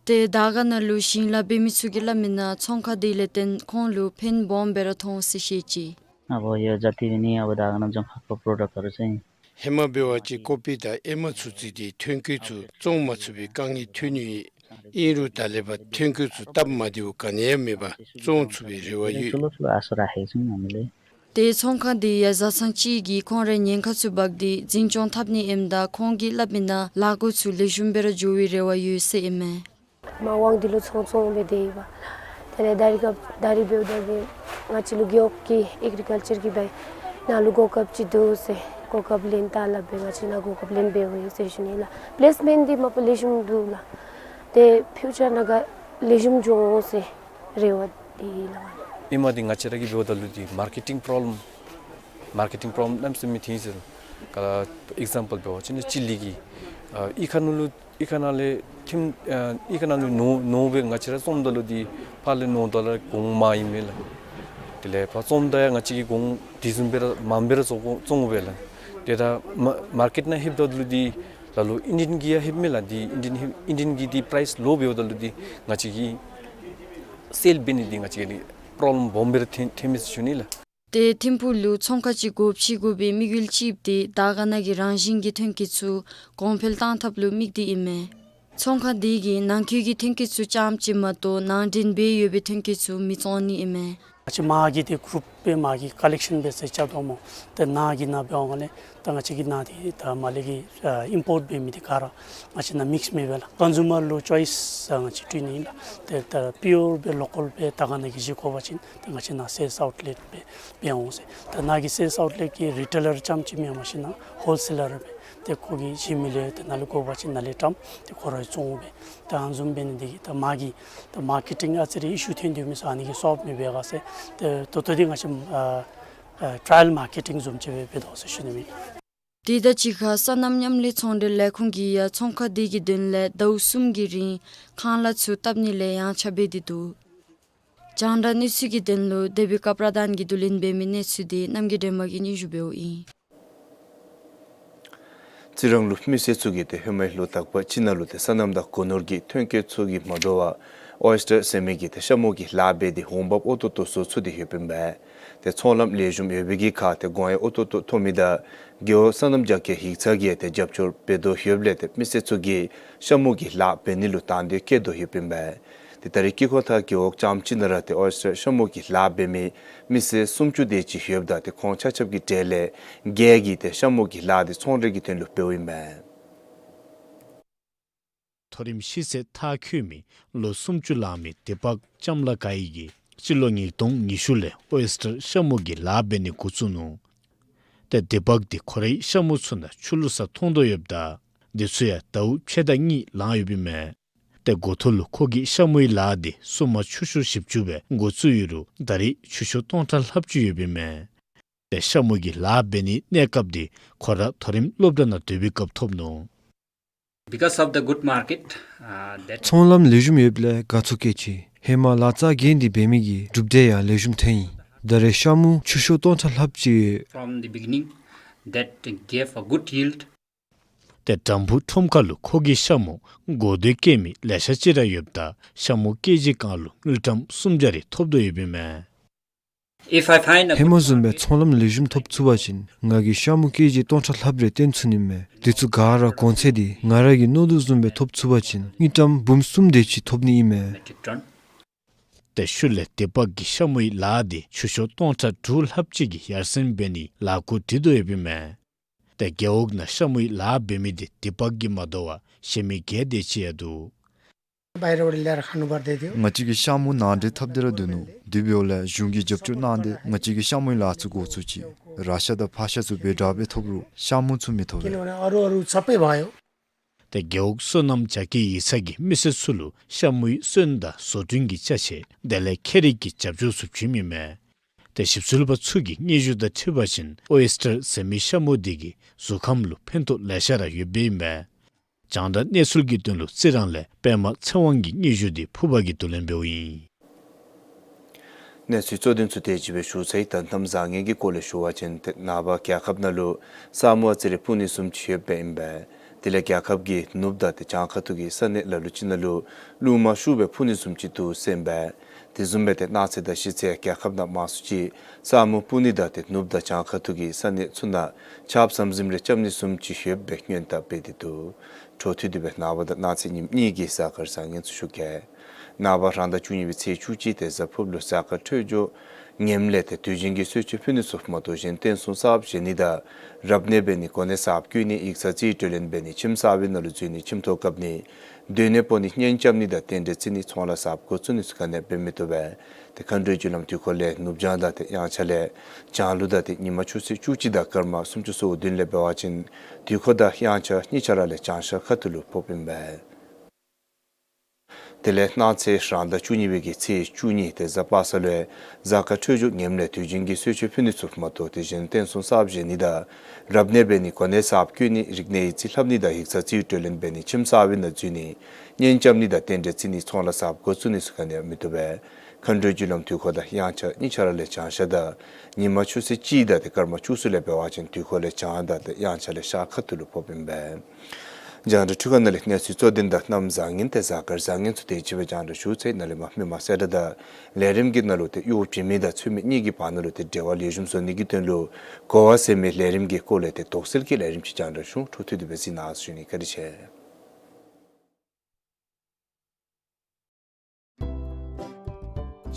ཏེ་དར་དཀར་ན་ལུ་ཞིང་ལཱ་འབད་མི་ཚུ་གིས་སླབ་མི་ནང་ཚོང་ཁང་དེ་ལས་བརྟེན་ཁོང་ལུ་ཕན་སྦོམ་སྦེ་ར་ཐོགས་འོང་ཟེར་བཤད་ཅི། अब यो जति पनि अब धागोन जुन खालको प्रडक्टहरू चाहिँ ཧེ་མ་འབད་བ་ཅིན་ཀོ་པི་དང་ཨེ་མ་ཚུ་བརྩིས་ཏེ་ཐོན་སྐྱེད་ཚུ་བཙོང་མ་ཚུགས་པའི་དཀའ་ངལ་ཐོན་ནི་ཡོད། ཨིན་རུང་ད་ལས་ཕར་ཐོན་སྐྱེད་ཚུ་སྟབས་མ་བདེཝ་ག་ནི་ཡང་མེད་པར་བཙོང་ཚུགས་པའི་རེ་བ་ཡོད། ठुलो ठुलो आशा राखेको छौँ हामीले। ཏེ་ཚོང་ཁང་དེ་ཡང་བཟའ་ཚང་ཅིག་གིས་ཁོང་རའི་ཉེན་ཁ་ཚུ་འབག་སྟེ་འཛིན་སྐྱོང་འཐབ་ནི་ཨིནམ་ད་ཁོང་གིས་སླབ་མི་ནང་ལཱ་འགོ་ཚུ་ལེགས་ཤོམ་སྦེ་ར་འགྱོ་བའི་རེ་བ་ཡོད་ཟེར་ཨིན་མས། མ་དབང་འདི་ལུ་ཚོང་བཙོང་འབད་དེ་ཡོདཔ། དེ་ལས་ད་རིས་སྐབས་ད་རིས་འབདཝ་ད་གི་ང་བཅས་ལུ་རྒེད་འོག་གི་ཨེག་རི་ཀལ་ཅར་གྱིས་སྦེ་ནཱ་ལུ་གོ་སྐབས་ཅིག་འདུག་ཟེར་གོ་སྐབས་ལེན་ད་སླབ་སྦེ་ང་བཅས་ནཱ་གོ་སྐབས་ལེན་འབདཝ་ཨིན་ཟེར་ཞུ་ནི་ལགས། པེ་ལེསི་མེནཊ་འདི་མ་པ་ལེགས་ཤོམ་འདུག་ལགས། ཏེ་ཕིའུ་ཅར་ནང་ག་ལེགས་ཤོམ་འགྱོ་འོང་ཟེར་རེ་བ་འདི་ལགས། ཨེ་མ་འདི་ང་བཅས་ར་གིས་འབདཝ་ད་ལུ་འདི་མར་ཀེ་ཊིང་པོརོབ་ལེམ་མར་ཀེ་ཊིང་པོརོབ་ལེམ་ཟེར་མི་འདི་ཨིན་ཟེར། ག་ཨིག་ཛམ་པཱལ་འབད་བ་ཅིན་ཅི་ལི་གི་ཨ་གཡུས་ཁ་ནང་ལུ་གཡུས་ཁ་ནང་ལས་ཁྱིམ་ཨ་གཡུས་ཁ་ནང་ལུ་ནོར་ནོར་སྦེ་ང་བཅས་ར་བཙོངམ་ད་ལུ་འདི་ཕར་ལས་ནོར་ད་ལུ་གོང་མངམ་ཨིན་མས་ལགས། དེ་ལས་ཕར་བཙོངམ་ད་ཡང་ང་བཅས་ཀྱིས་གོང་དེ་བཟུམ་སྦེ་ར་མངམ་སྦེ་ར་བཙོང་བཙོང་དགོ་པས་ལགས། ཏེ་ད་མ་མར་ཀེཊ་ནང་ལྷོདཔ་ད་ལུ་འདི་ལ་ལུ་ཨིན་ཌི་ཡན་གྱིས་ཡང་ལྷོདཔ་མས་ལགས། འདི་ཨིན་ཌི་ཡན་ལྷོད་ཨིན་ཌི་ཡན་གྱི་འདི་པ་རའིསི་ལོ་འབདཝ་ད་ལུ་འདི་ང་བཅས་ཀྱིས་སེལ་འབད་ནི་འདི་ང་བཅས་ཀྱིས་པོརོབ་ལེམ་སྦོམ་སྦེ་ར་ཐོན་ཐོནམ་མས་ཟེར་ཞུ་ནི་ལགས། ཏེ་ཐིམ་ཕུག་ལུ་ཚོང་ཁང་ཅིག་སྒོ་ཕྱེ་དགོ་པའི་དམིགས་ཡུལ་ཅིག་ཡོདཔ་འདི་དར་དཀར་ན་གི་རང་བཞིན་གྱི་ཐོན་སྐྱེད་ཚུ་གོང་འཕེལ་གཏང་ཐབས་ལུ་དམིགས་ཏེ་ཨིན་མས། ཚོང་ཁང་འདི་གིས་ནང་འཁོད་ཀྱི་ཐོན་སྐྱེད་ཚུ་རྐྱངམ་ཅིག་མ་གཏོགས་ནང་འདྲེན་འབད་ཡོད་པའི་ཐོན་སྐྱེད་ཚུ་མི་བཙོང་ནི་ཨིན་མས། ང་བཅས་མར་གྱི་འདི་གུ་རུབ་སྦེ་མར་གྱི་ཀ་ལེག་ཤཱན་འབད་ས་རྐྱབ་དོ་སྨོ། ཏེ་ནཱ་གི་ནང་འབདཝ་ལས་ད་ང་བཅས་ཀྱི་ནཱ་འདི་ད་མར་ལས་ཀྱི་ཨ་ཨིམ་པོརཊ་འབད་མི་འདི་ག་ར་ང་བཅས་ནཱ་མིགསི་མེད་པས་ལགས། ཀོན་ཛུ་མར་ལུ་ཅོའིསི་ང་བཅས་སྤྲོད་ནི་ཨིན་ལགས། ཏེ་ད་པིའུར་སྦེ་ལོ་ཀཱལ་སྦེ་དར་དཀར་ན་གི་བཞེས་དགོ་པ་ཅིན་ད་ང་བཅས་ནཱ་སེལསི་ཨའུཊ་ལེཊ་སྦེ་འབད་འོང་ཟེར། ད་ནཱ་གི་སེལསི་ཨའུཊ་ལེཊ་ཀྱི་རི་ཊེ་ལར་རྐྱངམ་ཅིག་མེན་པར་ཞིན་ན་ཧོལ་སེ་ལར་སྦེ་ཏེ་ཁོ་གིས་བཞེས་མི་ལས་ཏེ་ནཱ་ལས་དགོ་པ་ཅིན་ནཱ་ལས་བཀྲམ་ཏེ་ཁོ་ར་གིས་བཙོང་འོང་པས། ད་ཨ་ནི་བཟུམ་འབད་ནི་འདི་གིས་ད་མར་གྱི་ད་མར་ཀེ་ཊིང་ཨ་ཙི་རེ་ཨི་ཤུ་ཐོན་དོ་མས་ཟེར་ཨ་ནི་གིས་སོལབ་མི་འབད་ག་ཟེར། ཏེ་ད་ལྟོ་འདི་ང་བཅས་ཨ་ཨ་ཊ་ར་ཡལ་མར་ཀེ་ཊིང་བཟུམ་ཅིག་སྦེ་འབད་དོ་ཟེར་ཞུ་ནི་མས། དེ་དང་གཅིག་ཁར་སོ་ནམ་མཉམ་ལས་ཚོང་འབྲེལ་ལས་ཁུངས་ཀྱིས་ཡང་ཚོང་ཁང་འདི་གི་དོན་ལས་ཟླཝ་གསུམ་གྱི་རིང་ཁང་གླ་ཚུ་བཏབ་ནི་ལས་ཡངས་ཆག་འབད་དེ་འདུག། རྒྱང་བསྒྲགས་གནས་ཚུལ་གྱི་དོན་ལུ་དེ་བི་ཀ་པྲ་དཱན་གྱིས་བསྡུ་ལེན་འབད་མི་གནས་ཚུལ་འདི་རྣམ་རྒྱལ་སྒྲོལ་མ་གིས་སྙན་ཞུ་འབདཝ་ཨིན། རྩི་རང་ལུ་མི་སེར་ཚུ་གིས་ཏེ་ཧེ་མའི་ལོ་དག་པ་ཅིག་ནང་ལུ་ཏེ་སོ་ནམ་དང་སྒོ་ནོར་གྱི་ཐོན་སྐྱེད་ཚུ་གིས་མ་དོ་བར་ཨོའི་སི་ཊར་ཟེར་མི་གི་ཏེ་ཤ་མུ་གི་ལཱ་འབད་དེ་འོང་འབབ་ཨོ་ཏོག་ཏོ་བཟོ་ཚུགས་ཏེ་ཡོདཔ་ཨིན་པས། ཏེ་ཚོང་ལམ་ལེགས་ཤོམ་ཡོད་པའི་གི་ཁར་ཏེ་གོང་ཡང་ཨོ་ཏོག་ཏོ་ཐོབ་མི་དང་རྒེད་འོག་སོ་ནམ་རྒྱ་སྐྱེད་ཡིག་ཚང་གིས་ཏེ་རྒྱབ་སྐྱོར་འབད་དོ་ཡོདཔ་ལས་ཏེ་མི་སེར་ཚུ་གིས་ཤ་མུ་གི་ལཱ་འབད་ནི་ལུ་དང་འདོད་བསྐྱེད་དོ་ཡོདཔ་ཨིན་པས། ཏེ་ད་རེས་དཀྱིལ་འཁོར་མཐའ་རྒེད་འོག་རྐྱངམ་ཅིག་ནང་ར་ཏེ་ཨོའི་སི་ཊར་ཤ་མུ་གི་ལཱ་འབད་མི་མི་སེར་སུམ་ཅུ་དེ་ཅིག་ཡོདཔ་ད་ཏེ་ཁོང་ཆ་ཁྱབ་ཀྱི་གྲས་ལས་བརྒྱད་ཀྱིས་ཏེ་ཤ་མུ་གི་ལཱ་འདི་ཚོང་འབྲེལ་གྱི་དོན་ལུ་འབདཝ་ཨིན་པས། མཐོ་རིམ་ཤེས་ཚད་མཐར་འཁྱོལ་མི་ལོ་སུམ་ཅུ་ལང་མི་དི་པཀ་ཅམ་ལ་ཀའི་གིས་སྤྱི་ལོ་ཉིས་སྟོང་ཉི་ཤུ་ལས་ཨོའི་སི་ཊར་ཤ་མུ་གི་ལཱ་འབད་ནི་འགོ་བཙུགས་ནུག། ཏེ་དི་པཀ་འདི་ཁོ་རའི་ཤ་མུ་ཚུ་ནང་ཆུ་བླུག་ས་མཐོང་དོ་ཡོདཔ་ད་འདི་ཚུ་ཡང་ཟླཝ་ཕྱེད་དང་གཉིས་ལང་ཡོདཔ་ཨིན་མས། ཏེ་འགོ་ཐོག་ལུ་ཁོ་གིས་ཤ་མུའི་ལཱ་འདི་སོ་མ་ཆུ་ཤོག་བཞི་བཅུ་སྦེ་འགོ་བཙུགས་ཡོད་རུང་ད་རེས་ཆུ་ཤོག་སྟོང་ཕྲག་ལྷགཔ་ཅིག་ཡོདཔ་ཨིན་མས། ཏེ་ཤ་མུ་གི་ལཱ་འབད་ནིའི་གནས་སྐབས་འདི་ཁོ་ར་མཐོ་རིམ་སློབ་གྲྭ་ནང་སྡོད་པའི་སྐབས་ཐོབ་ནུག། Because of the good market, uh, that ཚོང་ལམ་ལེགས་ཤོམ་ཡོདཔ་ལས་དགའ་ཚོར་སྐྱེས་ཅི། ཧེ་མ་ལཱ་རྩ་འགེངས་ཏེ་འབད་མི་གི་གྲུབ་འབྲས་ཡང་ལེགས་ཤོམ་ཐོན་ཡི། ད་རེས་ཤ་མུ་ཆུ་ཤོག་སྟོང་ཕྲག་ལྷགཔ་ཅིག་ཡོད། From the beginning, that gave a good yield. ཏེ་དམ་ཕུ་ཁྲོམ་ཁ་ལུ་ཁོ་གི་ཤ་མུ་གོ་དོ་སྐྱེ་མི་ལེ་ཤ་ཅིག་ར་ཡོདཔ་ད་ཤ་མུ་ཀེ་ཇི་གང་ལུ་དངུལ་ཀྲམ་སུམ་བརྒྱ་རེ་ཐོབ་དོ་ཡོདཔ་ཨིན་མས། If I find a ཧེ་མ་བཟུམ་སྦེ་ཚོང་ལམ་ལེགས་ཤོམ་ཐོབ་ཚུགས་པ་ཅིན་ང་གིས་ཤ་མུ་ཀེ་ཇི་སྟོང་ཕྲག་ལྷགཔ་རེ་བཏོན་ཚུགས་ནི་མས། དེ་ཚུ་ག་ར་གོང་ཚད་འདི་ང་ར་གིས་མནོ་དོ་བཟུམ་སྦེ་ཐོབ་ཚུགས་པ་ཅིན་དངུལ་ཀྲམ་འབུམ་གསུམ་དེ་ཅིག་ཐོབ་ནི་ཨིན་མས། ཏེ་ཤུལ་ལས་དི་པཀ་གིས་ཤ་མུའི་ལཱ་འདི་ཆུ་ཤོག་སྟོང་ཕྲག་དྲུག་ལྷགཔ་ཅིག་གི་ཡར་སེང་འབད་ནིའི་ལཱ་འགོ་སྒྲིག་དོ་ཡོདཔ་ཨིན་མས། ཏེ་རྒེད་འོག་ནང་ཤ་མུའི་ལཱ་འབད་མི་འདི་དི་པཀ་གིས་མ་དོ་བར་གཞན་མི་བརྒྱད་དེ་ཅིག་ཡང་འདུག། ང་བཅས་ཀྱིས་ཤ་མུ་ནང་འདྲེན་འཐབ་སྟེ་ར་སྡོད་ནུག། དེ་འབདཝ་ལས་གཞུང་གིས་རྒྱབ་སྐྱོར་གནང་སྟེ་ང་བཅས་ཀྱིས་ཤ་མུའི་ལཱ་ཚུ་འགོ་བཙུགས་ཅི། ར་ཤ་དང་ཕག་ཤ་ཚུ་འབད་དྲག་སྦེ་ཐོབ་རུང་ཤ་མུ་ཚུ་མི་ཐོབ་པས། ཏེ་རྒེད་འོག་སོ་ནམ་རྒྱ་སྐྱེད་ཡིག་ཚང་གིས་མི་སེར་ཚུ་ལུ་ཤ་མུའི་སོན་དང་བཟོ་སྐྲུན་གྱི་ཅ་ཆས་དེ་ལས་ཁྱད་རིག་གི་རྒྱབ་སྐྱོར་ཚུ་བྱིནམ་ཨིན་མས། ཏེ་ཞིབ་འཚོལ་པ་ཚུ་གི་སྙན་ཞུ་དང་འཁྲིལ་བ་ཅིན་ཨོའི་སི་ཊར་ཟེར་མི་ཤ་མུ་འདི་གིས་གཟུགས་ཁམས་ལུ་ཕན་ཐོགས་ལེ་ཤ་ར་ཡོདཔ་ཨིན་མས། རྒྱང་བསྒྲགས་གནས་ཚུལ་གྱི་དོན་ལུ་རྩི་རང་ལས་པདྨ་ཚེ་དབང་གི་སྙན་ཞུ་འདི་ཕུར་པ་གིས་བསྡུ་ལེན་འབདཝ་ཨིན། གནས་ཚུལ་གཙོ་དོན་ཚུ་དེ་ཅིག་སྦེ་ཞུ་ཚར་ཡི། ད་གནམ་བཟང་ངན་གྱི་སྐོར་ལས་ཞུ་བ་ཅིན་ཏེ་ནངས་པ་རྒྱལ་ཁབ་ནང་ལུ་ས་སྨུག་ཨ་ཙི་རེ་སྤུབ་ནི་བཟུམ་ཅིག་ཡོདཔ་ཨིན་པས། དེ་ལས་རྒྱལ་ཁབ་ཀྱི་ནུབ་དང་ཏེ་བྱང་ཁ་ཐུག་གི་ས་གནས་ལ་ལུ་ཅིག་ནང་ལུ་རླུང་མ་ཤུགས་སྦེ་འཕུ་ནི་བཟུམ་ཅིག་འདུག་ཟེར་ཨིན་པས། དེ་བཟུམ་སྦེ་ཏེ་གནངས་ཚེ་དང་གཞེས་ཚེ་རྒྱལ་ཁབ་ནང་མང་སུ་ཅིག་ས་སྨུག་སྤུབ་ནི་དང་ཏེ་ནུབ་དང་བྱང་ཁ་ཐུག་གི་ས་གནས་ཚུ་ནང་ཆརཔ་ཟམ་ཟིམ་རེ་རྐྱབ་ནི་བཟུམ་ཅིག་ཡོདཔ་སྦེ་སྔོན་བརྡ་འབད་དེ་འདུག། འཕྲོ་མཐུད་དེ་སྦེ་ནངས་པ་དང་གནངས་ཚེ་ཉིནམ་གཉིས་ཀྱི་གཟའ་སྐར་བཟང་ངན་ཚུ་ཞུ་གེ། ནངས་པ་རང་ཟླ་བཅུ་གཉིས་པའི་ཚེས་བཅུ་གཅིག་ཏེ་གཟའ་ཕུརཔ་ལུ་གཟའ་སྐར་འཕྲོད་སྦྱོར་ངནམ་ལས་ཏེ་དུས་ཆེན་གྱི་གསོལ་མཆོད་ཕུལ་ནི་ཚུ་མ་གཏོགས་གཞན་རྟེན་གསུམ་གསརཔ་བཞེངས་ནི་དང་རབ་གནས་འབད་ནི་གོ་གནས་གསརཔ་བསྐོ་ནི་ཡིག་ཚང་རྩིས་སྤྲོད་ལེན་འབད་ནི་ཁྱིམ་གསར་པའི་ནང་ལུ་འཛུལ་ནི་ཁྱིམ་ཐོག་བཀབ་ནི་ སྡོད་གནས་སྤོ་ནི་གཉེན་རྐྱབ་ནི་དང་རྟེན་འབྲེལ་བརྩི་ནི་ཚོང་ལཱ་གསརཔ་འགོ་བཙུགས་ནི་ཚུ་ག་ནི་ཡང་འབད་མི་བཏུབ་པས། ཏེ་མཁའ་འགྲོའི་རྒྱུ་ལམ་དུས་འཁོར་ལས་ནུབ་བྱང་དང་ཏེ་དབྱངས་འཆར་ལས་བྱང་ལུ་དང་ཏེ་ཉིན་མ་ཆུ་ཚོད་བཅུ་གཅིག་དང་སྐར་མ་སུམ་ཅུ་སོ་བདུན་ལས་འབད་བ་ཅིན་དུས་འཁོར་དང་དབྱངས་འཆར་གཉིས་ཆ་ར་ལས་བྱང་ཤར་ཁ་ཐུག་ལུ་ཕོགཔ་ཨིན་པས། དེ་ལས་གནངས་ཚེ་རང་ཟླ་བཅུ་གཉིས་པའི་གི་ཚེས་བཅུ་གཉིས་ཏེ་གཟའ་པ་སངས་ལུ་གཟའ་སྐར་འཕྲོད་སྦྱོར་ངནམ་ལས་དུས་རྒྱུན་གྱི་གསོལ་མཆོད་ཕུལ་ནི་ཚུ་མ་གཏོགས་དེ་བཞིན་རྟེན་གསུམ་གསརཔ་བཞེངས་ནི་དང་རབ་གནས་འབད་ནི་གོ་གནས་གསརཔ་བསྐོ་ནི་རིག་གནས་ཡིག་རྩིས་ལྷབ་ནི་དང་ཡིག་ཚང་རྩིས་འགྲོ་ལེན་འབད་ནི་ཁྱིམ་གསར་པའི་ནང་འཛུལ་ནི་གཉེན་རྐྱབ་ནི་དང་རྟེན་འབྲེལ་བརྩི་ནི་ཚོང་ལཱ་གསརཔ་འགོ་བཙུགས་ནི་ཚུ་ག་ནི་ཡང་མི་བཏུབ་པས། མཁའ་འགྲོའི་རྒྱུ་ལམ་དུས་འཁོར་དང་དབྱངས་འཆར་གཉིས་ཆ་ར་ལས་བྱང་ཤར་དང་ཉིན་མ་ཆུ་ཚོད་གཅིག་དང་ཏེ་སྐར་མ་བཅུ་གསུམ་ལས་འབད་བ་ཅིན་དུས་འཁོར་ལས་བྱང་དང་ཏེ་དབྱངས་འཆར་ལས་ཤར་ཁ་ཐུག་ལུ་ཕོགཔ་ཨིན་པས། རྒྱང་བསྒྲགས་འཕྲུལ་ཁང་ནང་ལས་གནས་ཚུལ་གཙོ་དོན་དང་གནམ་བཟང་ངན་ཏེ་གཟའ་སྐར་བཟང་ངན་ཚུ་དེ་ཅིག་སྦེ་རྒྱང་བསྒྲགས་ཞུ་ཚར་ཡི། ནཱ་ལས་མར་མི་མང་གསལ་བསྒྲགས་དང་ལས་རིམ་གྱི་ནང་ལུ་ཏེ་གཡོག་བྱིན་མི་དང་ཚུད་མི་གཉིས་ཀྱི་བར་ན་ལུ་ཏེ་འབྲེལ་བ་ལེགས་ཤོམ་བཟོ་ནི་གི་དོན་ལུ་གོ་བ་ཟེར་མི་ལས་རིམ་གྱི་སྐོར་ལས་ཏེ་དོགས་སེལ་གྱི་ལས་རིམ་ཅིག་རྒྱང་བསྒྲགས་ཞུ། འཕྲོ་མཐུད་དེ་སྦེ་གཟིགས་གནང་ཟེར་ཞུ་ནི། བཀའ་དྲིན་ཆེ།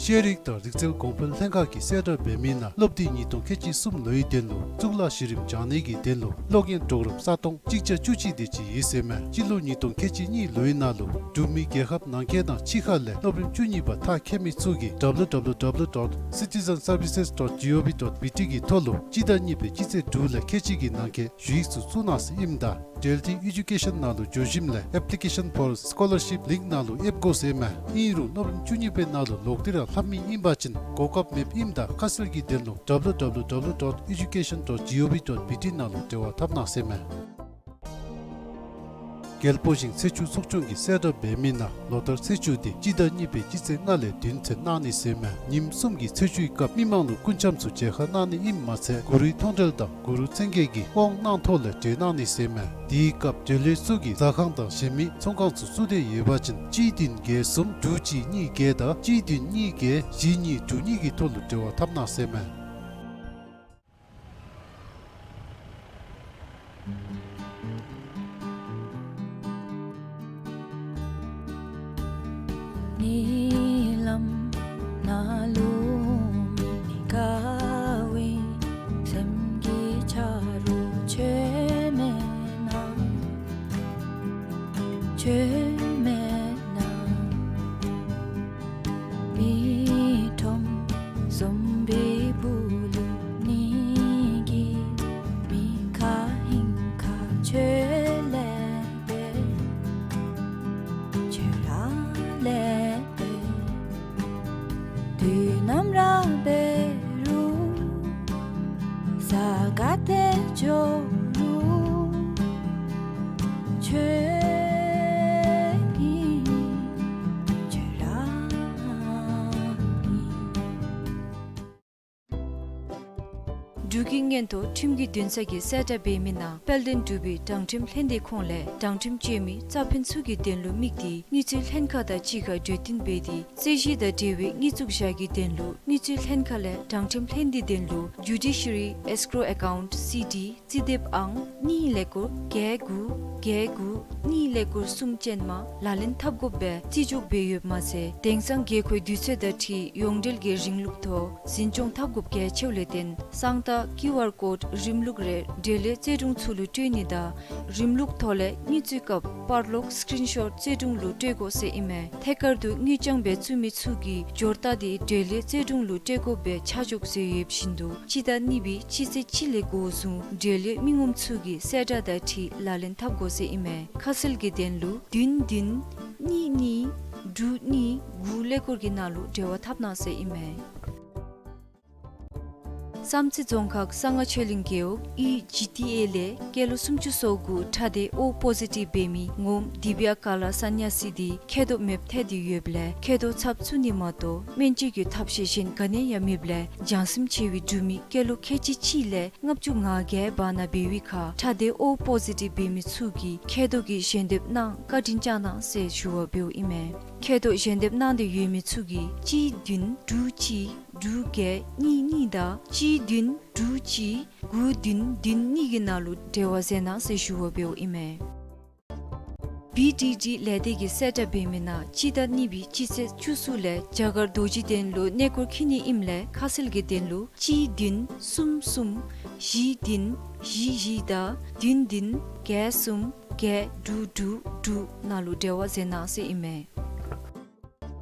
ཤེས་རིག་དང་རིག་རྩལ་གོང་འཕེལ་ལྷན་ཁག་གིས་གསལ་བསྒྲགས་འབད་མི་ནང་སློབ་དུས་ཉིས་སྟོང་ཁལ་གཅིག་གསུམ་ལོའི་དོན་ལུ་གཙུག་ལག་གཞི་རིམ་སྦྱང་ནི་གི་དོན་ལུ་སློབ་གཉེར་གྲོགས་རམ་ས་སྟོང་གཅིག་བརྒྱ་བཅུ་གཅིག་དེ་ཅིག་ཡོད་ཟེར་མས། སྤྱི་ལོ་ཉིས་སྟོང་ཁལ་གཅིག་གཉིས་ལོའི་ནང་ལུ་འབྲུག་མི་རྒྱལ་ཁབ་ནང་འཁོད་དང་ཕྱི་ཁ་ལས་སློབ་རིམ་བཅུ་གཉིས་པ་མཐར་འཁྱོལ་མི་ཚུ་གིས་www dot citizenservices dot gov dot bt གི་ཐོག་ལུ་སྤྱི་ཟླ་གཉིས་པའི་སྤྱི་ཚེས་དྲུག་ལས་ཁལ་གཅིག་གི་ནང་འཁོད་ཞུ་ཡིག་ཚུ་བཙུགས་གནང་ཟེར་ཨིནམ་ད་འབྲེལ་མཐུད་ཨེ་ཌུ་ཀེ་ཤཱན་ནང་ལུ་འགྱོ་ཞིནམ་ལས་Application for Scholarship link ནང་ལུ་ཨེབ་དགོ་ཟེར་མས། ཨིན་རུང་སློབ་རིམ་བཅུ་གཉིས་པའི་ནང་ལུ་ལོག་སྟེ་ར་ལྷབ་མི་ཨིན་པ་ཅིན་གོ་སྐབས་མེདཔ་ཨིནམ་ད་ཁ་གསལ་གྱི་དོན་ལུ་www dot education dot gov dot bt ནང་ལུ་འབྲེལ་བ་འཐབ་གནང་ཟེར་མས། རྒྱལ་པོ་ཞིང་ཚེས་བཅུ་ཚོགས་ཆུང་གིས་གསལ་བསྒྲགས་འབད་མི་ནང་ལོ་ལྟར་ཚེས་བཅུ་དེ་སྤྱི་ཟླ་གཉིས་པའི་སྤྱི་ཚེས་ལྔ་ལས་བདུན་ཚུན་གནང་ནི་ཟེར་མས། ཉིནམ་གསུམ་གྱི་ཚེས་བཅུའི་སྐབས་མི་མང་ལུ་སྐུ་འཆམ་ཚུ་མཇལ་ཁ་གནང་ནི་ཨིནམ་མ་ཚད་གུ་རུའི་མཐོང་གྲོལ་དང་གུ་རུ་མཚན་བརྒྱད་ཀྱི་དབང་གནང་ཐོག་ལས་གྲོལ་གནང་ནི་ཟེར་མས། དེའི་སྐབས་གྲོལ་ལས་ཚུ་གིས་ཟ་ཁང་དང་གཞན་མི་ཚོང་ཁང་ཚུ་བཙུགས་ཏེ་ཡོད་པ་ཅིན་གཅིག་བདུན་བརྒྱད་གསུམ་དྲུག་གཅིག་གཉིས་བརྒྱད་དང་གཅིག་བདུན་གཉིས་བརྒྱད་བཞི་གཉིས་དྲུག་གཉིས་ཀྱི་ཐོག་ལུ་འབྲེལ་བ་འཐབ་གནང་ཟེར་མས། ཉི་ལམ་ནང་ལུ་མི་དགའ་བའི་སེམས་ཀྱི་ཆ་རོགས་ཁྱོད་མེད་ན། ཁྱོད་མེད་ན། མི་ཁྲོམ་ཟོམ་པའི་སྦུག་ལུ་ནི་གི་མི་ཁ་ཧིང་ཁ་ཁྱོད་ལས་པའི་ཁྱོད་ར་ལས་པའི་དུས་ནམ་ར་འབད་རུང་ས་ག་ཏེ་འགྱོ་རུང་ཁྱོད་ཨིན། ཁྱོད་ར་ཨིན། འབྲུག་གི་སྔོན་ཐོག་ཁྲིམས་ཀྱི་འདུན་ས་གིས་གསལ་བསྒྲགས་འབད་མི་ནང་དཔལ་ལྡན་འབྲུག་པའི་དྲང་ཁྲིམས་ལྷན་སྡེ་ཁོངས་ལས་དྲང་ཁྲིམས་སྤྱོད་མི་རྩ་ཕན་ཚུ་གི་དོན་ལུ་དམིགས་ཏེ་དངུལ་རྩིས་ལྷན་ཁག་དང་གཅིག་ཁར་གྲོས་བསྟུན་འབད་དེ་རྩོད་གཞི་དང་འབྲེལ་བའི་དངུལ་བཙུགས་བཞག་གི་དོན་ལུ་དངུལ་རྩིས་ལྷན་ཁག་ལས་དྲང་ཁྲིམས་ལྷན་སྡེའི་དོན་ལུ་Judiciary Escrow Account C D རྩིས་དེབ་ཨང་གཉིས་ཀླད་ཀོར་བརྒྱད་དགུ་བརྒྱད་དགུ་གཉིས་ཀླད་ཀོར་གསུམ་ཅན་མ་ལག་ལེན་འཐབ་དགོཔ་སྦེ་རྩིས་འཇོག་འབད་ཡོདཔ་མ་ཚད་དེང་སང་དགོས་མཁོའི་དུས་ཚོད་དང་འཁྲིལ་ཡོངས་འབྲེལ་གྱི་རིམ་ལུགས་ཐོག་འཛིན་སྐྱོང་འཐབ་དགོཔ་གལ་ཆེཝ་ལས་བརྟེན་གསང་རྟགས་ཀིའུ་ཨར་ཀོཌ་རིམ་ལུགས་རེ་འབྲེལ་ཡོད་རྩོད་དྲུང་ཚུ་ལུ་སྤྲོད་ནི་དང་རིམ་ལུགས་ཐོག་ལས་དངུལ་རྩིས་སྐབས་པར་ལོག་སི་ཀྲིན་ཤོཊ་རྩོད་དྲུང་ལུ་སྤྲོད་དགོ་ཟེར་ཨིན་མས། ཐད་ཀར་དུ་དངུལ་རྐྱང་སྦེ་བཙུགས་མི་ཚུ་གིས་འབྱོར་རྟགས་དེ་འབྲེལ་ཡོད་རྩོད་དྲུང་ལུ་སྤྲོད་དགོཔ་སྦེ་ཆ་འཇོག་མཛད་ཡོདཔ་བཞིན་དུ་སྤྱི་ཟླ་གཉིས་པའི་སྤྱི་ཚེས་གཅིག་ལས་འགོ་བཟུང་འབྲེལ་ཡོད་མི་ངོམ་ཚུ་གིས་གསལ་བསྒྲགས་དང་འཁྲིལ་ལག་ལེན་འཐབ་དགོ་ཟེར་ཨིན་མས། ཁ་གསལ་གྱི་དོན་ལུ་བདུན་བདུན་གཉིས་གཉིས་དྲུག་གཉིས་དགུ་ཀླད་ཀོར་གྱི་ནང་ལུ་འབྲེལ་བ་འཐབ་གནང་ཟེར་ཨིན་མས། བསམ་རྩེ་རྫོང་ཁག་གསང་སྔགས་ཆོས་གླིང་རྒེད་འོག་ཨི་ཇི་ཊི་ཨེ་ལས་སྐྱེས་ལོ་སུམ་ཅུ་སོ་དགུ་ཁྲག་སྡེ་ཨོ་པོ་ཟི་ཊིབ་འབད་མི་ངོམ་དི་བི་ཡ་ཀ་ལ་ས་ནྱ་སི་དེ་མཁལ་རྡོག་མེདཔ་ཐལ་ཏེ་ཡོདཔ་ལས་མཁལ་རྡོག་ཚབ་བཙུགས་ནི་མ་གཏོགས་སྨན་བཅོས་ཀྱི་ཐབས་ཤེས་གཞན་ག་ནི་ཡང་མེདཔ་ལས་བྱང་སེམས་ཆེ་བའི་འབྲུག་མི་སྐྱེས་ལོ་ཁལ་གཅིག་གཅིག་ལས་ལྔ་བཅུ་ང་བརྒྱད་བར་ན་འབད་བའི་ཁར་ཁྲག་སྡེ་ཨོ་པོ་ཟི་ཊིབ་འབད་མི་ཚུ་གིས་མཁལ་རྡོག་གི་ཞལ་འདེབས་གནང་བཀའ་དྲིན་བསྐྱང་གནང་ཟེར་ཞུ་བ་འབདཝ་ཨིན་མས། མཁལ་རྡོག་ཞལ་འདེབས་གནང་སྟེ་ཡོད་མི་ཚུ་གིས་གཅིག་བདུན་དྲུག་གཅིག་དྲུག་བརྒྱད་གཉིས་གཉིས་དང་གཅིག་བདུན་དྲུག་གཅིག་དགུ་བདུན་བདུན་གཉིས་ཀྱི་ནང་ལུ་འབྲེལ་བ་མཛད་གནང་ཟེར་ཞུ་བ་འབདཝ་ཨིན་མས། བི་ཌི་ཌི་ལས་སྡེ་གིས་གསལ་བསྒྲགས་འབད་མི་ནང་སྤྱི་ཟླ་གཉིས་པའི་སྤྱི་ཚེས་བཅུ་གསུམ་ལས་རྒྱ་གར་རྡོ་རྗེ་གདན་ལུ་གནས་སྐོར་འཁྱིད་ནི་ཨིནམ་ལས་ཁ་གསལ་གྱི་དོན་ལུ་གཅིག་བདུན་གསུམ་གསུམ་བཞི་བདུན་བཞི་བཞི་དང་བདུན་བདུན་བརྒྱད་གསུམ་ བརྒྱད་དྲུག་དྲུག་དྲུག་ནང་ལུ་འབྲེལ་བ་མཛད་གནང་ཟེར་ཨིན་མས།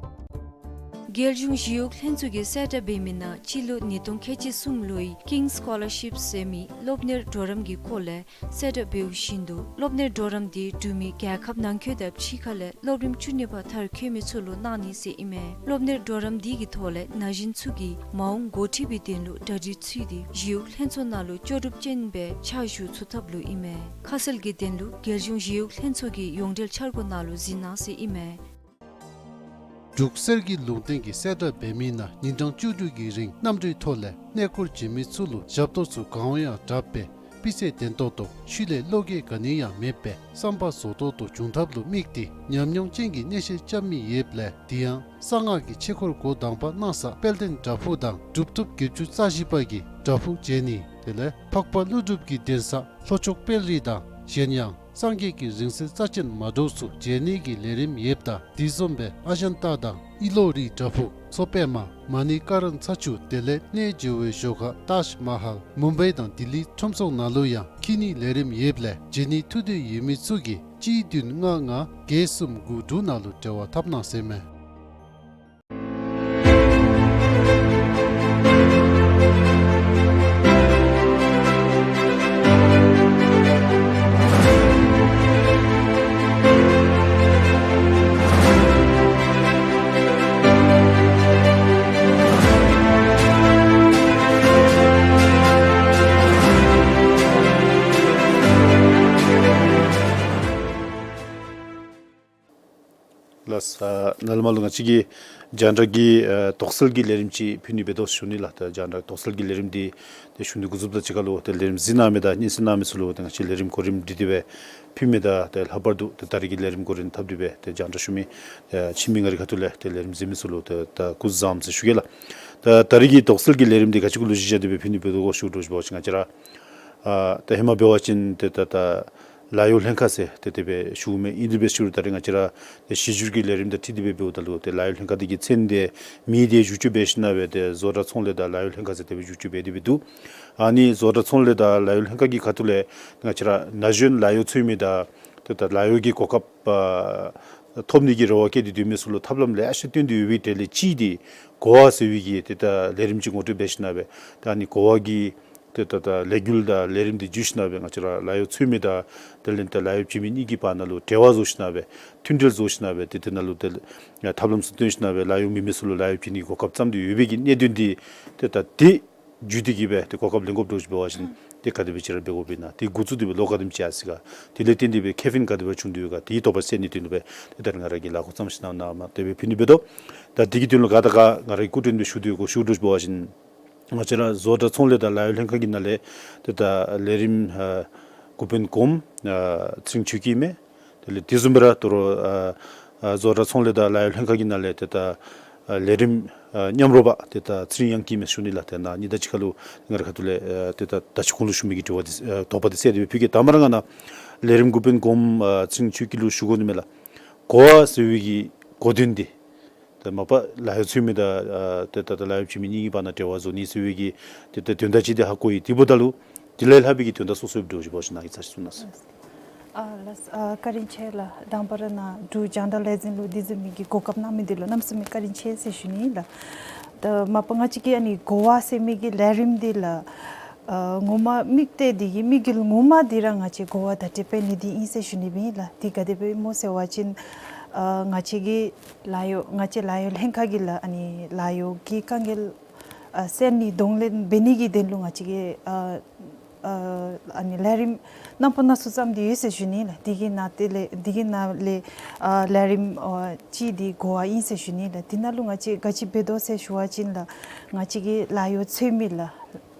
རྒྱལ་གཞུང་ཞི་གཡོག་ལྷན་ཚོགས་ཀྱིས་གསལ་བསྒྲགས་འབད་མི་ནང་སྤྱི་ལོ་ཉིས་སྟོང་ཁལ་གཅིག་གསུམ་ལོའི་King's Scholarship ཟེར་མི་སློབ་གཉེར་གྲོགས་རམ་གྱི་སྐོར་ལས་གསལ་བསྒྲགས་འབདཝ་བཞིན་དུ་སློབ་གཉེར་གྲོགས་རམ་འདི་འབྲུག་མི་རྒྱལ་ཁབ་ནང་འཁོད་དང་ཕྱི་ཁ་ལས་སློབ་རིམ་བཅུ་གཉིས་པ་མཐར་འཁྱོལ་མི་ཚུ་ལུ་གནང་ནི་ཟེར་ཨིན་མས། སློབ་གཉེར་གྲོགས་རམ་འདི་གི་ཐོག་ལས་ན་གཞོན་ཚུ་གིས་མ་འོངས་འགོ་ཁྲིད་པའི་དོན་ལུ་གྲ་སྒྲིག་ཚུད་དེ་ཞི་གཡོག་ལྷན་ཚོགས་ནང་ལུ་ལྕོགས་གྲུབ་ཅན་སྦེ་ཕྱག་ཞུ་ཚུགས་ཐབས་ལུ་ཨིན་མས། ཁ་གསལ་གྱི་དོན་ལུ་རྒྱལ་གཞུང་ཞི་གཡོག་ལྷན་ཚོགས་ཀྱི་ཡོངས་འབྲེལ་འཆར་སྒོ་ནང་ལུ་གཟིགས་གནང་ཟེར་ཨིན་མས། འབྲུག་གསེར་གྱི་ལུང་བསྟན་གྱིས་གསལ་བསྒྲགས་འབད་མི་ནང་ཉིན་གྲངས་བཅུ་དྲུག་གི་རིང་གནམ་གྲུའི་ཐོག་ལས་གནས་སྐོར་བྱོན་མི་ཚུ་ལུ་ཞབས་ཏོག་ཚུ་གང་ཡང་དྲག་པས་སྤུས་ཚད་ལྡན་ཏོག་ཏོ་ཤུལ་ལས་བློ་འགྱོད་ག་ནི་ཡང་མེད་པའི་བསམ་པ་རྫོགས་ཏོག་ཏོ་འབྱུང་ཐབས་ལུ་དམིགས་ཏེ་ཉམས་མྱོང་ཅན་གྱི་གནས་བཤད་རྐྱབ་མི་ཡོདཔ་ལས་དེ་ཡང་གསང་སྔགས་ཀྱི་ཆོས་འཁོར་འགོ་དང་པ་གནང་ས་དཔལ་ལྡན་བྲག་ཕུག་དང་གྲུབ་ཐོབ་བརྒྱད་ཅུ་རྩ་བཞི་པ་གི་བྲག་ཕུག་མཇལ་ནི་དེ་ལས་འཕགས་པ་ཀླུ་སྒྲུབ་ཀྱི་གདན་ས་ལྷོ་ཕྱོགས་དཔལ་རི་དང་གཞན་ཡང་སངས་རྒྱས་ཀྱི་རིང་བསྲེལ་རྩ་ཅན་མ་འདྲཝ་ཚུ་མཇལ་ནི་གི་ལས་རིམ་ཡོདཔ་ད་དེ་བཟུམ་སྦེ་ཨ་ཇན་ཏ་དང་ཨི་ལོ་རི་བྲག་ཕུག་མཚོ་པདྨ་མ་ཎི་ཀ་རན་ཚ་ཆུ་དེ་ལས་གནས་མཇལ་བའི་ཞོར་ཁར་ཏཱཇ་མ་ཧཱལ་མུམ་བའི་དང་ལྡི་ལི་ཁྲོམ་ཚོགས་ནང་ལུ་ཡང་འཁྱིད་ནི་ལས་རིམ་ཡོདཔ་ལས་མཇལ་ནི་ཐུགས་འདོད་ཡོད་མི་ཚུ་གིས་གཅིག་བདུན་ལྔ་ལྔ་བརྒྱད་གསུམ་དགུ་དྲུག་ནང་ལུ་འབྲེལ་བ་འཐབ་གནང་ཟེར་མས། ལགས། ཨ་ནཱ་ལས་མར་ལུ་ང་བཅས་ཀྱིས་རྒྱང་བསྒྲགས་ཀྱི་ཨ་དོགས་སེལ་གྱི་ལས་རིམ་ཅིག་ཕུལ་ནི་འབད་དོ་ཞུ་ནི་ལགས། ད་རྒྱང་བསྒྲགས་དོགས་སེལ་གྱི་ལས་རིམ་འདི་ཏེ་ཞུ་ནི་འགོ་བཙུགསཔ་དང་གཅིག་ཁར་ལུ་ཏེ་ལས་རིམ་གཟིགས་གནང་མི་དང་སྙན་གསན་གནང་མི་ཚུ་ལུ་ཏེ་ང་བཅས་ལས་རིམ་གོ་རིམ་སྒྲིག་སྟེ་སྦེ་ཕུལ་མི་དང་ཏེ་ལྷག་པར་དུ་ཏེ་ད་རིས་ཀྱི་ལས་རིམ་གོ་རིམ་འཐབ་སྟེ་སྦེ་ཏེ་རྒྱང་བསྒྲགས་ཞུ་མི་ཨ་ཕྱི་མི་ང་རའི་ཁ་ཐུག་ལས་ཏེ་ལས་རིམ་གཟིགས་མི་ཚུ་ལུ་ཏེ་ད་སྐུ་གཟུགས་བཟང་ཟེར་ཞུ་གེ་ལགས། ད་ད་རིས་ཀྱི་དོགས་སེལ་གྱི་ལས་རིམ་འདི་ག་ཅི་གུ་ལུ་གཞི་བཞག་སྟེ་སྦེ་ཕུལ་ནི་འབད་དོ་གོ་ཞུ་དོ་ཞུ་བ་ཅིན་ང་བཅས་ར་ཨ་ད་ཧེ་མ་འབད་བ་ཅིན་ཏེ་ད་ད་ལཱ་གཡོག་ལྷན་ཁག་ཟེར་ཏེ་དེ་སྦེ་ཞུཝ་མས། ཨིན་དེ་སྦེ་ཞུ་རུང་ད་རིས་ང་བཅས་ར་ཏེ་གཞི་བསྒྱུར་གྱི་ལས་རིམ་དང་འཁྲིལ་ཏེ་སྦེ་འབདཝ་ད་ལུ་ཏེ་ལཱ་གཡོག་ལྷན་ཁག་འདི་གི་མཚན་འདི་མིང་འདི་བསྒྱུར་བཅོས་འབད་ཞིན་ན་སྦེ་ཏེ་བཟོ་གྲྭ་ཚོང་ལས་དང་ལཱ་གཡོག་ལྷན་ཁག་ཟེར་དེ་སྦེ་བསྒྱུར་བཅོས་འབད་དེ་སྦེ་འདུག། ཨ་ནི་བཟོ་གྲྭ་ཚོང་ལས་དང་ལཱ་གཡོག་ལྷན་ཁག་གི་ཁ་ཐུག་ལས་ང་བཅས་ར་ན་གཞོན་ལཱ་གཡོག་འཚོལ་མི་དང་ཏེ་ད་ལཱ་གཡོག་གི་གོ་སྐབས་ཨ་ཐོབ་ནི་གི་རེ་བ་བསྐྱེད་དེ་སྡོད་མི་ཚུ་ལུ་ཐབས་ལམ་ལེ་ཤ་སྟོན་ཏེ་ཡོད་པའི་གྲས་ལས་གཅིག་འདི་གོ་བ་ཟེར་བའི་གི་ཏེ་ད་ལས་རིམ་ཅིག་ངོ་སྤྲོད་འབད་ཞིན་ན་སྦེ་ད་ཨ་ནི་གོ་བ་གི་ཏེ་ད་ད་ལས་འགུལ་དང་ལས་རིམ་འདི་བརྒྱུད་ཞིན་ན་སྦེ་ང་བཅས་ར་ལཱ་གཡོག་འཚོལ་མི་དང་དེ་ལས་ད་ལཱ་གཡོག་བྱིན་མི་གཉིས་ཀྱི་བར་ན་ལུ་འབྲེལ་བ་བཟོ་ཞིན་ན་སྦེ་མཐུན་འབྲེལ་བཟོ་ཞིན་ན་སྦེ་ཏེ་དེ་ནང་ལུ་ཏེ་ཐབས་ལམ་ཚུ་སྟོན་ཞིན་ན་སྦེ་ལཱ་གཡོག་མེད་མི་ཚུ་ལུ་ལཱ་གཡོག་བྱིན་ནི་གི་གོ་སྐབས་བརྩམས་ཏེ་ཡོད་པའི་གི་གནད་དོན་འདི་ཏེ་ད་དེ་བརྒྱུད་དེ་གིས་སྦེ་ཏེ་གོ་སྐབས་ལེན་དགོཔ་འདྲཝ་ཅིག་འབད་བ་ཅིན་ཏེ་ག་དེ་སྦེ་ཅིག་ར་འབད་དགོཔ་ཨིན་ན་ཏེ་འགོ་བཙུགས་ཏེ་སྦེ་ལོ་ག་དེམ་ཅིག་ཡར་སོ་ཡི་ག། དེ་ལས་བརྟེན་ཏེ་སྦེ་ཁེ་ཕན་ག་དེ་སྦེ་བྱུང་དོ་ཡོད་ག་དེའི་དོགས་པ་སེལ་ནིའི་དོན་ལུ་སྦེ་ཏེ་ད་རིས་ང་ར་གིས་ལཱ་འགོ་བརྩམས་ཞིན་ན་ནཱ་མར་དེ་སྦེ་ཕུལ་ནི་འབད་དོ། ད་དེ་གི་དོན་ལུ་ག་དང་ག་ང་ར་གིས་སྐུ་མགྲོན་སྦེ་ཞུ་དོ་ཡོད་གོ་ཞུ་དོ་ཞུ་བ་ཅིན་ང་བཅས་ར་བཟོ་གྲྭ་ཚོང་ལས་དང་ལཱ་གཡོག་ལྷན་ཁག་གི་ནང་ལས་ཏེ་ད་ལས་རིམ་ཨ་འགོ་དཔོན་གོངམ་ཨ་ཚེ་རིང་ཆོས་སྐྱིད་མས། དེ་ལས་དེ་བཟུམ་སྦེ་ར་དོ་རུང་ཨ་ཨ་བཟོ་གྲྭ་ཚོང་ལས་དང་ལཱ་གཡོག་ལྷན་ཁག་གི་ནང་ལས་ཏེ་ད་ཨ་ལས་རིམ་ཨ་མཉམ་རོགས་པ་ཏེ་ད་ཚེ་རིང་དབྱངས་སྐྱིད་མས་ཞུ་ནི་ལགས། ཏེ་ནཱ་ཉིན་དང་གཅིག་ཁར་ལུ་ང་རའི་ཁ་ཐུག་ལས་ཨ་ཏེ་ད་ད་ཅི་གོང་ལུ་ཞུ་མི་གི་དྲི་བ་འདི་ཨ་དོགས་པ་འདི་སེལ་ཏེ་སྦེ་ཕུལ་གེ། ད་མ་ར་ང་ནཱ་ལས་རིམ་འགོ་དཔོན་གོངམ་ཨ་ཚེ་རིང་ཆོས་སྐྱིད་ལུ་ཞུ་དགོ་ནི་མས་ལགས། གོ་བ་ཟེར་བའི་གི་གོ་དོན་འདི་ད་མ་པ་ལཱ་གཡོག་འཚོལ་མི་དང་ཨ་ཏེ་ད་ད་ལཱ་གཡོག་བྱིན་མི་གཉིས་ཀྱི་བར་ན་འབྲེལ་བ་བཟོ་ནི་ཟེར་བའི་གི་ཏེ་ད་དོན་དག་ཅིག་འདི་ཧ་གོ་ཡི། དེ་འབདཝ་ད་ལུ་དེ་ལས་ལྷག་པའི་གི་དོན་དག་སོ་སོ་ཡོདཔ་འདྲཝ་ཅིག་འབད་བ་ཅིན་ནཱ་གིས་ཚར་ཅིག་གསུང་གནང་ཟེར། ཨ་ལགས། ཨ་བཀའ་དྲིན་ཆེ་ལགས། དང་པ་ར་ནཱ་འབྲུག་རྒྱང་བསྒྲགས་ལས་འཛིན་ལུ་དེ་བཟུམ་མའི་གི་གོ་སྐབས་གནང་མི་འདི་ལུ་གནམ་མེད་ས་མེད་བཀའ་དྲིན་ཆེ་ཟེར་ཞུ་ནི་ལགས། ད་མ་པ་ང་བཅས་ཀྱི་ཨ་ནི་གོ་བ་ཟེར་མི་གི་ལས་རིམ་འདི་ལགས་ཨ་ངོ་མ་དམིགས་གཏད་འདི་གི་དམིགས་ཡུལ་ངོ་མ་འདི་ར་ང་བཅས་གོ་བ་བརྡ་སྤྲོད་འབད་ནི་འདི་ཨིན་ཟེར་ཞུ་ནི་སྦེ་ཨིན་ལགས། འདི་ག་དེ་སྦེ་སྨོ་ཟེར་བ་ཅིན་ཨ་ང་བཅས་ཀྱི་ལཱ་གཡོག་ང་བཅས་ལཱ་གཡོག་ལྷན་ཁག་གིས་ལགས་ཨ་ནི་ལཱ་གཡོག་གི་དཀའ་ངལ་ཨ་སེལ་ནི་གདོང་ལེན་འབད་ནི་གི་དོན་ལུ་ང་བཅས་ཀྱིས་ཨ་ཨ་ཨ་ནི་ལས་རིམ་རྣམ་པ་སྣ་ཚོགས་བརྩམས་ཏེ་ཡོད་ཟེར་ཞུ་ནི་ལགས། འདི་གི་ནང་དེ་ལས་འདི་གི་ནང་ལས་ཨ་ལས་རིམ་ཨ་གཅིག་འདི་གོ་བ་ཨིན་ཟེར་ཞུ་ནི་ལགས། འདི་ནང་ལུ་ང་བཅས་ག་ཅི་འབད་དོ་ཟེར་ཞུ་བ་ཅིན་ལགས་ང་བཅས་ཀྱི་ལཱ་གཡོག་འཚོལ་མི་ལགས་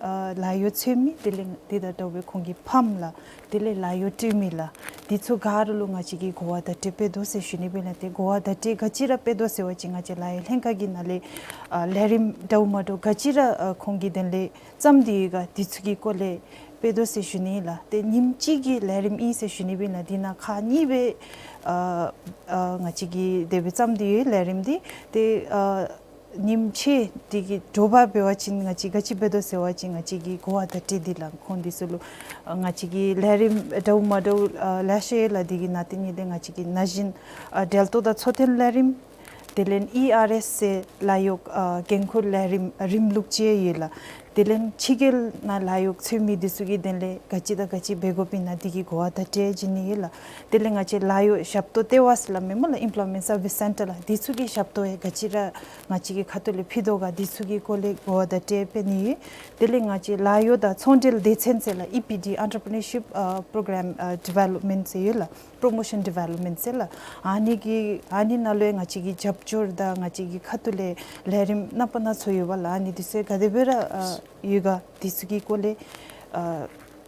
ཨ་ལཱ་གཡོག་འཚོལ་མི་དེ་ལས་དེ་དང་འདྲ་བའི་ཁོང་གི་ཕམ་ལགས་དེ་ལས་ལཱ་གཡོག་སྤྲོད་མི་ལགས་འདི་ཚུ་ག་ར་ལུ་ང་བཅས་ཀྱིས་གོ་བ་བརྡ་སྤྲོད་འབད་དོ་ཟེར་ཞུ་ནི་སྦེ་ལགས། ཏེ་གོ་བ་བརྡ་སྤྲོད་ག་ཅི་ར་འབད་དོ་ཟེར་བ་ཅིན་ང་བཅས་ལཱ་གཡོག་ལྷན་ཁག་གི་ནང་ལས་ཨ་ལས་རིམ་འདྲཝ་མ་འདྲཝ་ག་ཅི་ར་ཨ་ཁོང་གི་དོན་ལས་བརྩམས་ཏེ་ཡོད་ག་འདི་ཚུ་གི་སྐོར་ལས་འབད་དོ་ཟེར་ཞུ་ནི་ལགས། ཏེ་ཉིནམ་གཅིག་གི་ལས་རིམ་ཨིན་ཟེར་ཞུ་ནི་སྦེ་ལགས། འདི་ནང་ཁག་གཉིས་སྦེ་ཨ་ཨ་ང་བཅས་ཀྱིས་དེ་སྦེ་བརྩམས་ཏེ་ཡོད་ལས་རིམ་འདི། ཏེ་ཨ་ ཉིནམ་ཕྱེད་དེ་གི་དྲོ་པ་འབད་བ་ཅིན་ང་བཅས་ག་ཅི་འབད་དོ་ཟེར་བ་ཅིན་ང་བཅས་ཀྱི་གོ་བ་བརྡ་སྤྲོད་འདི་ལགས་ཁོང་འདི་ཚུ་ལུ་ང་བཅས་ཀྱི་ལས་རིམ་འདྲཝ་མ་འདྲཝ་ལེ་ཤ་ཡོད་ལགས། དེ་གི་ནང་དེ་ནི་ལས་ང་བཅས་ཀྱི་ན་གཞོན་འབྲེལ་གཏོགས་དང་འཚོ་རྟེན་ལས་རིམ། དེ་ལས་ཨི་ཨར་ཨེསི་ཟེར་ལཱ་གཡོག་འགན་ཁུར་ལས་རིམ་རིམ་ལུགས་ཅིག་ཡོད་ལགས། དེ་ལས་ཕྱི་རྒྱལ་ནང་ལཱ་གཡོག་འཚོལ་མི་འདི་ཚུ་གི་དོན་ལས་ག་ཅི་དང་ག་ཅི་འབད་དགོཔ་ཨིན་ན་དེ་གི་གོ་བ་བརྡ་སྤྲོད་བྱིན་ནི་ཡོད་ལགས། དེ་ལས་ང་བཅས་ལཱ་གཡོག་ཞབས་ཏོག་ལྟེ་བ་ཟེར་སླབ་མི་སྨོ་ལགས། Employment Service Centre ལགས། འདི་ཚུ་གི་ཞབས་ཏོག་ཡང་ག་ཅི་ར་ང་བཅས་ཀྱི་ཁ་ཐུག་ལས་ཕུལ་དོ་ག་འདི་ཚུ་གི་སྐོར་ལས་གོ་བ་བརྡ་སྤྲོད་འབད་ནི་ཡོད། དེ་ལས་ང་བཅས་ལཱ་གཡོག་དང་ཚོང་འབྲེལ་སྡེ་ཚན་ཟེར་ལགས། ཨི་པི་ཌི་Entrepreneurship Program Development ཟེར་ཡོད་ལགས། Promotion Development ཟེར་ལགས། ཨ་ནི་གི་ཨ་ནི་ནང་ལུ་ཡང་ང་བཅས་ཀྱི་རྒྱབ་སྐྱོར་དང་ང་བཅས་ཀྱི་ཁ་ཐུག་ལས་ལས་རིམ་སྣ་པ་སྣ་ཚོགས་ཡོད་པ་ལགས། ཨ་ནི་འདི་ཚུ་ག་དེ་སྦེ་ར་ཡོད་ག་འདི་ཚུ་གི་སྐོར་ལས་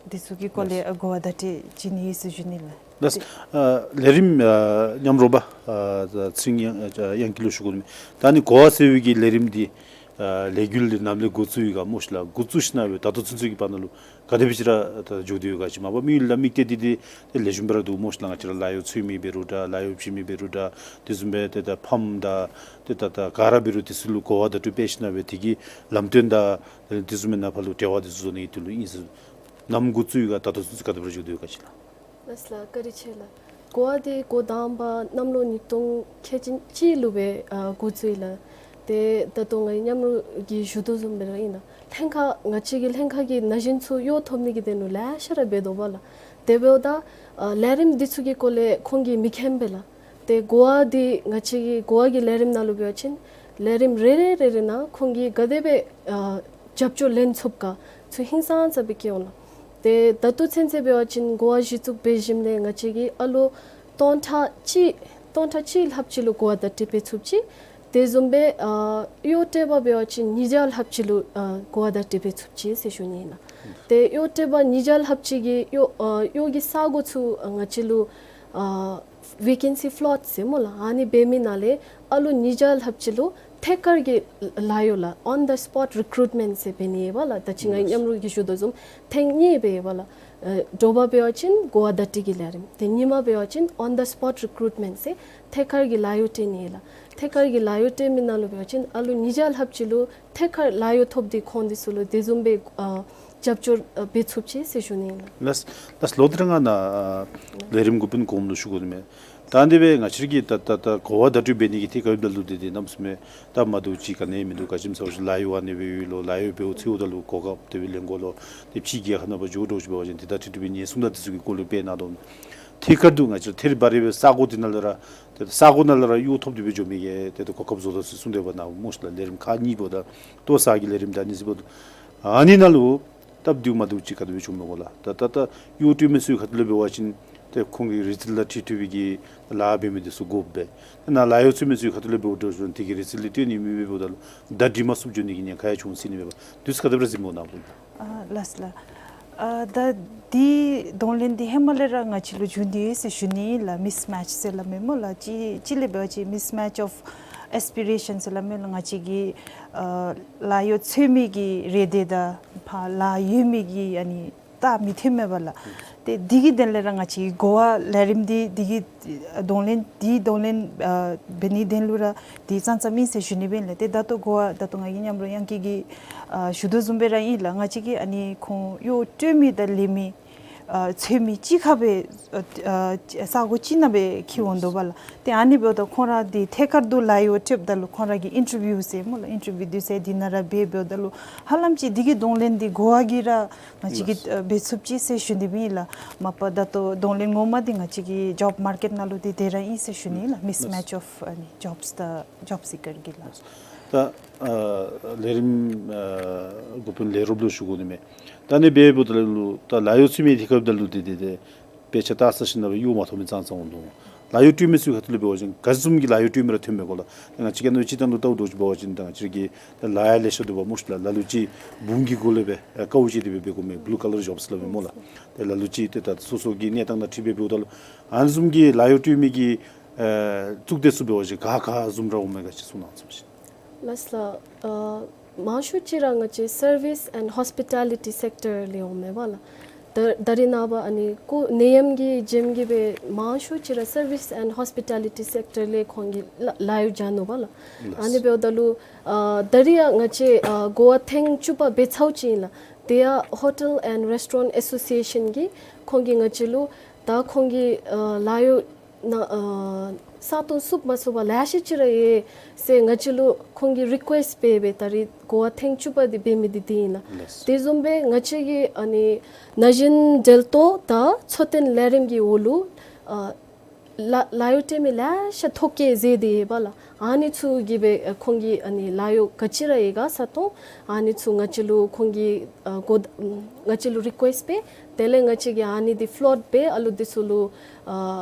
འདི་ཚུ་གི་སྐོར་ལས་གོ་བ་བརྡ་སྤྲོད་བྱིན་ནི་ཡོད་ཟེར་ཞུ་ནི་ལགས། ལགས། ལས་རིམ་མཉམ་རོགས་པ་ཚེ་རིང་དབྱངས་སྐྱིད་ལུ་ཞུ་དགོ་མི། ད་ནི་གོ་བ་ཟེར་བའི་གི་ལས་རིམ་འདི་ལས་འགུལ་འདི་ནམ་ལས་འགོ་བཙུགས་ཡི་ག་སྨོ་ཤིག་ལགས། འགོ་བཙུགས་ཞིནམ་ལས་ད་ལྟོ་ཚུན་ཚོད་ཀྱི་བར་ན་ལུ་ག་དེ་སྦེ་ཅིག་ར་ད་འགྱོ་སྟེ་ཡོད་ག་ཅིག། མ་པ་དམིགས་ཡུལ་ལུ་དམིགས་གཏད་འདི་ཏེ་ལེགས་ཤོམ་སྦེ་ར་འདུག་སྨོ་ཤིག་ལགས། ང་བཅས་ར་ལཱ་གཡོག་འཚོལ་མི་འབད་རུང་འདྲ་ལཱ་གཡོག་བྱིན་མི་འབད་རུང་འདྲ་དེ་བཟུམ་སྦེ་ཏེ་ད་ཕམ་དང་ཏེ་ད་ད་ག་ར་འབད་རུང་དེ་ཚུ་ལུ་གོ་བ་བརྡ་སྤྲོད་འབད་ཞིནམ་ལས་དེ་གི་ལམ་སྟོན་དང་དེ་བཟུམ་སྦེ་ནཱ་ཕར་ལུ་འབྲེལ་བ་དེ་ཚུ་བཟོ་ནི་གི་དོན་ལུ་ཨིན་ཟེར། ནམ་འགོ་བཙུགས་ཡི་ག་ད་ལྟོ་ཚུན་ཚོད་ག་དེ་སྦེ་ར་འགྱོ་སྟེ་ཡོད་ག་ཅིག་ལགས། ལགས་ལགས། བཀའ་དྲིན་ཆེ་ལགས། གོ་བ་འདི་འགོ་དང་པ་གནམ་ལོ་ཉིས་སྟོང་ཁལ་གཅིག་གཅིག་ལུ་སྦེ་ཨ་འགོ་བཙུགས་ཡི་ལགས། ཏེ་ད་ལྟོ་ང་གིས་མཉམ་རོགས་ཀྱིས་ཞུ་དོ་བཟུམ་སྦེ་ར་ཨིན་ལགས། ལྷན་ཁག་ང་བཅས་ཀྱི་ལྷན་ཁག་གིས་ན་གཞོན་ཚུ་གཡོག་ཐོབ་ནི་གི་དོན་ལུ་ལེ་ཤ་ར་འབད་དོ་བ་ལགས། དེ་འབདཝ་ད་ཨ་ལས་རིམ་འདི་ཚུ་གི་སྐོར་ལས་ཁོང་གིས་མི་མཁྱེན་པས་ལགས། ཏེ་གོ་བ་འདི་ང་བཅས་ཀྱི་གོ་བ་གི་ལས་རིམ་ནང་ལུ་འབད་བ་ཅིན་ལས་རིམ་རེ་རེ་རེ་རེ་ནང་ཁོང་གིས་ག་དེ་སྦེ་ཨ་རྒྱབ་སྐྱོར་ལེན་ཚུགས་ག་ཚུ་ཧིང་སངས་ས་སྦེ་བསྐྱེད་འོང་ལགས། ཏེ་ད་ལྟོ་ཚུན་ཚོད་འབད་བ་ཅིན་གོ་བ་གཞི་བཙུགས་འབད་ཞིནམ་ལས་ང་བཅས་ཀྱིས་ཨ་ལོ་སྟོང་ཕྲག་གཅིག་སྟོང་ཕྲག་གཅིག་ལྷགཔ་ཅིག་ལུ་གོ་བ་བརྡ་སྤྲོད་འབད་ཚུགསཔ་ཅིག། དེ་བཟུམ་སྦེ་ཨ་གཡོག་སྤྲོད་པ་འབད་བ་ཅིན་ཉིས་བརྒྱ་ལྷགཔ་ཅིག་ལུ་ཨ་གོ་བ་བརྡ་སྤྲོད་འབད་ཚུགསཔ་ཅིག་ཟེར་ཞུ་ནི་ཨིན་ལགས། ཏེ་གཡོག་སྤྲོད་པ་ཉིས་བརྒྱ་ལྷགཔ་ཅིག་གིས་གཡོག་ཨ་གཡོག་གི་ས་གོ་ཚུ་ཨ་ང་བཅས་ལུ་ཨ་ཝེ་ཀེན་སི་ཕློཊ་ཟེར་སྨོ་ལགས། ཨ་ནི་འབད་མི་ནང་ལས་ཨ་ལོ་ཉིས་བརྒྱ་ལྷགཔ་ཅིག་ལུ་ཐད་ཀར་གྱི་ལཱ་གཡོག་ལགས། On the spot recruitment ཟེར་འབད་ནི་ཡོད་པ་ལགས། ད་ཅི་ང་གིས་མཉམ་རོགས་ཀྱིས་ཞུ་དོ་བཟུམ་ཐེངས་གཉིས་སྦེ་ཡོད་པ་ལགས། ཨ་དྲོ་པ་འབད་བ་ཅིན་གོ་བ་བརྡ་སྤྲོད་ཀྱི་ལས་རིམ། ཏེ་ཉིན་མ་འབད་བ་ཅིན་on the spot recruitment ཟེར་ཐད་ཀར་གྱི་ལཱ་གཡོག་སྤྲོད་ནི་ཡོད་ལགས། ཐད་ཀར་གྱི་ལཱ་གཡོག་སྤྲོད་མི་ནང་ལུ་འབད་བ་ཅིན་ཨ་ལོ་ཉིས་བརྒྱ་ལྷགཔ་ཅིག་ལུ་ཐད་ཀར་ལཱ་གཡོག་ཐོབ་སྟེ་ཁོང་འདི་ཚུ་ལུ་དེ་བཟུམ་སྦེ་ཨ་རྒྱབ་སྐྱོར་ཨ་འབད་ཚུགསཔ་ཅིག་ཟེར་ཞུ་ནི་ཨིན་ལགས། ལགས་ལགས། ལོག་སྟེ་ར་ང་ནཱ་ཨ་ལས་རིམ་འགོ་དཔོན་གོངམ་ལུ་ཞུ་དགོ་ནི་མས། ད་དེ་སྦེ་ང་བཅས་ཀྱིས་ད་ད་ད་གོ་བ་བརྡ་སྤྲོད་འབད་ནི་གི་ཐད་ཁར་འབདཝ་ད་ལུ་ཏེ་ཏེ་གནམ་མེད་ས་མེད་སྟབས་མ་བདེཝ་ཅིག་ག་ནི་ཡང་མིན་འདུག། ག་ཅི་སྨོ་ཟེར་བ་ཅིན་ལཱ་གཡོག་ཨ་ནི་སྦེ་ཡོད་ལོ། ལཱ་གཡོག་འབདཝ་ཚུ་འབདཝ་ད་ལུ་གོ་སྐབས་དེ་སྦེ་ལེན་དགོ་ལོ། ཏེ་ཕྱི་རྒྱལ་ཁ་ནང་འབད་འགྱོ་འགྱོཝ་ཅིག་འབད་བ་ཅིན་དེ་དང་འཁྲིལ་ཏེ་སྦེ་ཉེན་སྲུང་དང་དེ་ཚུ་གི་སྐོར་ལས་འབད་ནི་དོ། ཐད་ཀར་དུ་ང་བཅས་ཐད་རི་བ་རི་སྦེ་ས་གོ་དེ་ནང་ལས་ར་ཏེ་ས་གོ་ནང་ལས་ར་གཡོག་ཐོབ་སྟེ་སྦེ་འགྱོ་མི་གི་ཏེ་ཏེ་གོ་སྐབས་བཟོ་དོ་ཟེར་གསུངས་ཏེ་འབདཝ་ད་སྨོ་ཤིག་ལགས། ལས་རིམ་ཁག་གཉིས་འབདཝ་ད་ལྟོ་ས་གི་ལས་རིམ་དང་ཨ་ནི་ཚུ་འབདཝ་ད་ཨ་ནི་ནང་ལུ་སྟབས་བདེཝ་མ་བདེཝ་ཅིག་ག་དེ་སྦེ་བྱུངམ་མས་གོ་ལགས། ད་ད་ད་གཡོག་སྤྲོད་མི་ཚུ་གི་ཁ་ཐུག་ལས་འབད་བ་ཅིན་ཏེ་ཁོང་གི་རིག་རྩལ་དང་འཁྲིལ་ཐུབ་པའི་གི་ལཱ་འབད་མི་དེ་ཚུ་དགོ་པས། ཏེ་ནཱ་ལཱ་གཡོག་འཚོལ་མི་ཚུ་གི་ཁ་ཐུག་ལས་འབདཝ་ད་ཏེ་གི་རིག་རྩལ་ལས་སྟོན་ནི་མེད་པས། འབདཝ་ད་ལུ་བརྡ་འདི་མ་ཚུགསཔ་འགྱོ་ནི་གི་ཉེན་ཁ་ཡང་བྱུང་སྲིད་ནི་མས་པ། དུས་ཚོད་ག་དེ་སྦེ་ར་གཟིགསམ་མས་གོ་ནཱ་བུ། ཨ་ལགས་ལགས། ཨ་ད་འདི་གདོང་ལེན་འདི་ཧེ་མ་ལས་ར་ང་བཅས་ལུ་བྱུང་སྟེ་ཡོད་ཟེར་ཞུ་ནི་ལགས། མིསི་མེཆ་ཟེར་སླབ་མི་སྨོ་ལགས། གཅིག་གཅིག་ལས་འབད་བ་ཅིན་mismatch of aspirations ཟེར་སླབ་མི་ལགས། ང་བཅས་ཀྱི་ཨ་ལཱ་གཡོག་འཚོལ་མི་གི་རེ་འདོད་དང་ཕར་ལཱ་གཡོག་མི་གི་ཨ་ནི་རྟགས་མི་མཐུན་མས་པ་ལགས། ཏེ་འདི་གི་དོན་ལས་ར་ང་བཅས་གོ་བ་ལས་རིམ་འདི་འདི་གི་གདོང་ལེན་འདི་གདོང་ལེན་ཨ་འབད་ནིའི་དོན་ལུ་ར་འདི་ཙང་ཙང་ཨིན་ཟེར་ཞུ་ནི་སྦེ་ཨིན་ལགས། ཏེ་ད་ལྟོ་གོ་བ་ད་ལྟོ་ང་གིས་མཉམ་རོགས་དབྱངས་སྐྱིད་ཀྱིས་ཨ་ཞུ་དོ་བཟུམ་སྦེ་ར་ཨིན་ལགས། ང་བཅས་ཀྱིས་ཨ་ནི་ཁོང་གཡོག་སྤྲོད་མི་དང་ལེན་མི་ཨ་འཚོལ་མི་གཅིག་ཁར་སྦེ་ཨ་ཨ་ས་གོ་གཅིག་ནང་སྦེ་འཁྱིད་འོང་དོ་བ་ལགས། ཏེ་ཨ་ནི་འབདཝ་ད་ཁོང་ར་འདི་ཐད་ཀར་དུ་ལཱ་གཡོག་སྤྲོདཔ་ད་ལུ་ཁོང་ར་གི་ཨིན་ཊར་བིའུ་ཟེར་སྨོ་ལགས། ཨིན་ཊར་བིའུ་དེ་ཚུ་འདི་ནང་ར་འབད་འབདཝ་ད་ལུ་ཧ་ལམ་ཅིག་འདི་གི་གདོང་ལེན་འདི་གོ་བ་གིས་ར་ང་བཅས་ཀྱིས་ཨ་འབད་ཚུགསཔ་ཅིག་ཟེར་ཞུ་ནི་སྦེ་ཨིན་ལགས། མ་པ་ད་ལྟོ་གདོང་ལེན་ངོ་མ་འདི་ང་བཅས་ཀྱི་ཇོབ་མར་ཀེཊ་ནང་ལུ་འདི་དེ་ར་ཨིན་ཟེར་ཞུ་ནི་ལགས། མིསི་མེཆ་ཨོཕ་ཨ་ནི་ཇོབས་དང་ཇོབ་སི་ཀར་གྱི་ལགས། ད་ཨ་ལས་རིམ་ཨ་འགོ་དཔོན་ལས་རོགསཔ་ལུ་ཞུ་དགོ་ནི་མས། ད་ཨ་ནི་འབདཝ་ད་ལུ་ད་ལཱ་གཡོག་འཚོལ་མི་འདི་ཁར་འབདཝ་ད་ལུ་འདི་འདི་འདི་དཔེ་ཆ་བལྟ་ས་ཞིནམ་ལས་གཡོག་མ་ཐོབ་མི་ཙང་ཙང་འོང་དོ། ལཱ་གཡོག་སྤྲོད་མི་ཚུ་གི་ཁ་ཐུག་ལས་འབད་བ་ཅིན་ག་བཟུམ་གྱི་ལཱ་གཡོག་སྤྲོད་མི་ར་ཐོན་མས་གོ་ལགས། ང་བཅས་ཀྱིས་ཨ་ནི་སྤྱིར་བཏང་ལུ་བལྟཝ་ད་ཅིག་འབད་བ་ཅིན་ད་ང་བཅས་ཀྱི་ད་ལཱ་ཡང་ལེ་ཤ་འདུག་པ་སྨོ་ཤིག་ལགས། ལ་ལུ་ཅིག་འབུམ་གྱི་སྒོ་ལས་སྦེ་ཨ་དཀའཝ་སྤྱད་དེ་སྦེ་འབད་དགོ་མི་བུ་ལུ་ཀ་ལར་ཇོབས་ཟེར་སླབ་མི་སྨོ་ལགས། ཏེ་ལ་ལུ་ཅིག་ཏེ་ད་སོ་སོ་གི་གནས་སྟངས་དང་འཁྲིལ་སྦེ་འབདཝ་ད་ལུ་ཨ་ནི་བཟུམ་གྱི་ལཱ་གཡོག་སྤྲོད་མི་གི་ཨེ་གཙུག་སྡེ་ཚུ་འབད་བ་ཅིན་ག་ག་བཟུམ་ར་འོང་མས་ག་ཅིག་གསུང་གནང་ཟེར་ཞུ་ནི། ལགས་ལགས། ཨ་མང་ཤོས་ཅིག་ར་ང་བཅས་སར་བིསི་ཨེནཌ་ཧོསི་པི་ཊ་ལི་ཊི་སེཀ་ཊར་ལས་འོང་མས་པ་ལགས། ད་ད་རིས་ནངས་པ་ཨ་ནི་ཀོ་ནད་ཡམས་ཀྱི་རྐྱེན་གྱིས་སྦེ་མང་ཤོས་ཅིག་ར་service and hospitality sector ལས་ཁོང་གིས་ལཱ་ལཱ་གཡོག་བྱིན་ནུག་པ་ལགས། ཨ་ནི་འབདཝ་ད་ལུ་ཨ་ད་རིས་ཡང་ང་བཅས་ཨ་གོ་བ་ཐེངས་བཅུ་པ་འབད་ཚརཝ་ཅིག་ཨིན་ལགས། དེ་ཡང་Hotel and Restaurant Association གིས་ཁོང་གིས་ང་བཅས་ལུ་ད་ཁོང་གིས་ཨ་ལཱ་གཡོག་ནང་ཨ་ས་སྟོང་བཙུགས་མ་ཚུགས་པར་ལེ་ཤ་ཅིག་ར་ཡོད་ཟེར་ང་བཅས་ལུ་ཁོང་གིས་རི་ཀུ་ཨེསཊ་འབད་སྦེ་ད་རིས་གོ་བ་ཐེངས་བཅུ་པ་འདི་འབད་མི་འདི་འདི་ཨིན་ལགས། ལགས། དེ་བཟུམ་སྦེ་ང་བཅས་ཀྱིས་ཨ་ནི་ན་གཞོན་འབྲེལ་གཏོགས་དང་འཚོ་རྟེན་ལས་རིམ་གྱི་འོག་ལུ་ཨ་ལཱ་ལཱ་གཡོག་སྤྲོད་མི་ལེ་ཤ་ཐོ་བཀོད་མཛད་དེ་ཡོད་པ་ལགས། ཨ་ནི་ཚུ་གིས་སྦེ་ཨ་ཁོང་གིས་ཨ་ནི་ལཱ་གཡོག་ག་ཅི་ར་ཡོད་ག་ས་སྟོང་ཨ་ནི་ཚུ་ང་བཅས་ལུ་ཁོང་གིས་ཨ་གོ་ང་བཅས་ལུ་རི་ཀུ་ཨེསཊ་འབད། དེ་ལས་ང་བཅས་ཀྱིས་ཨ་ནི་འདི་ཕུ་ལོཊ་འབད་ཨ་ལུ་འདི་ཚུ་ལུ་ཨ་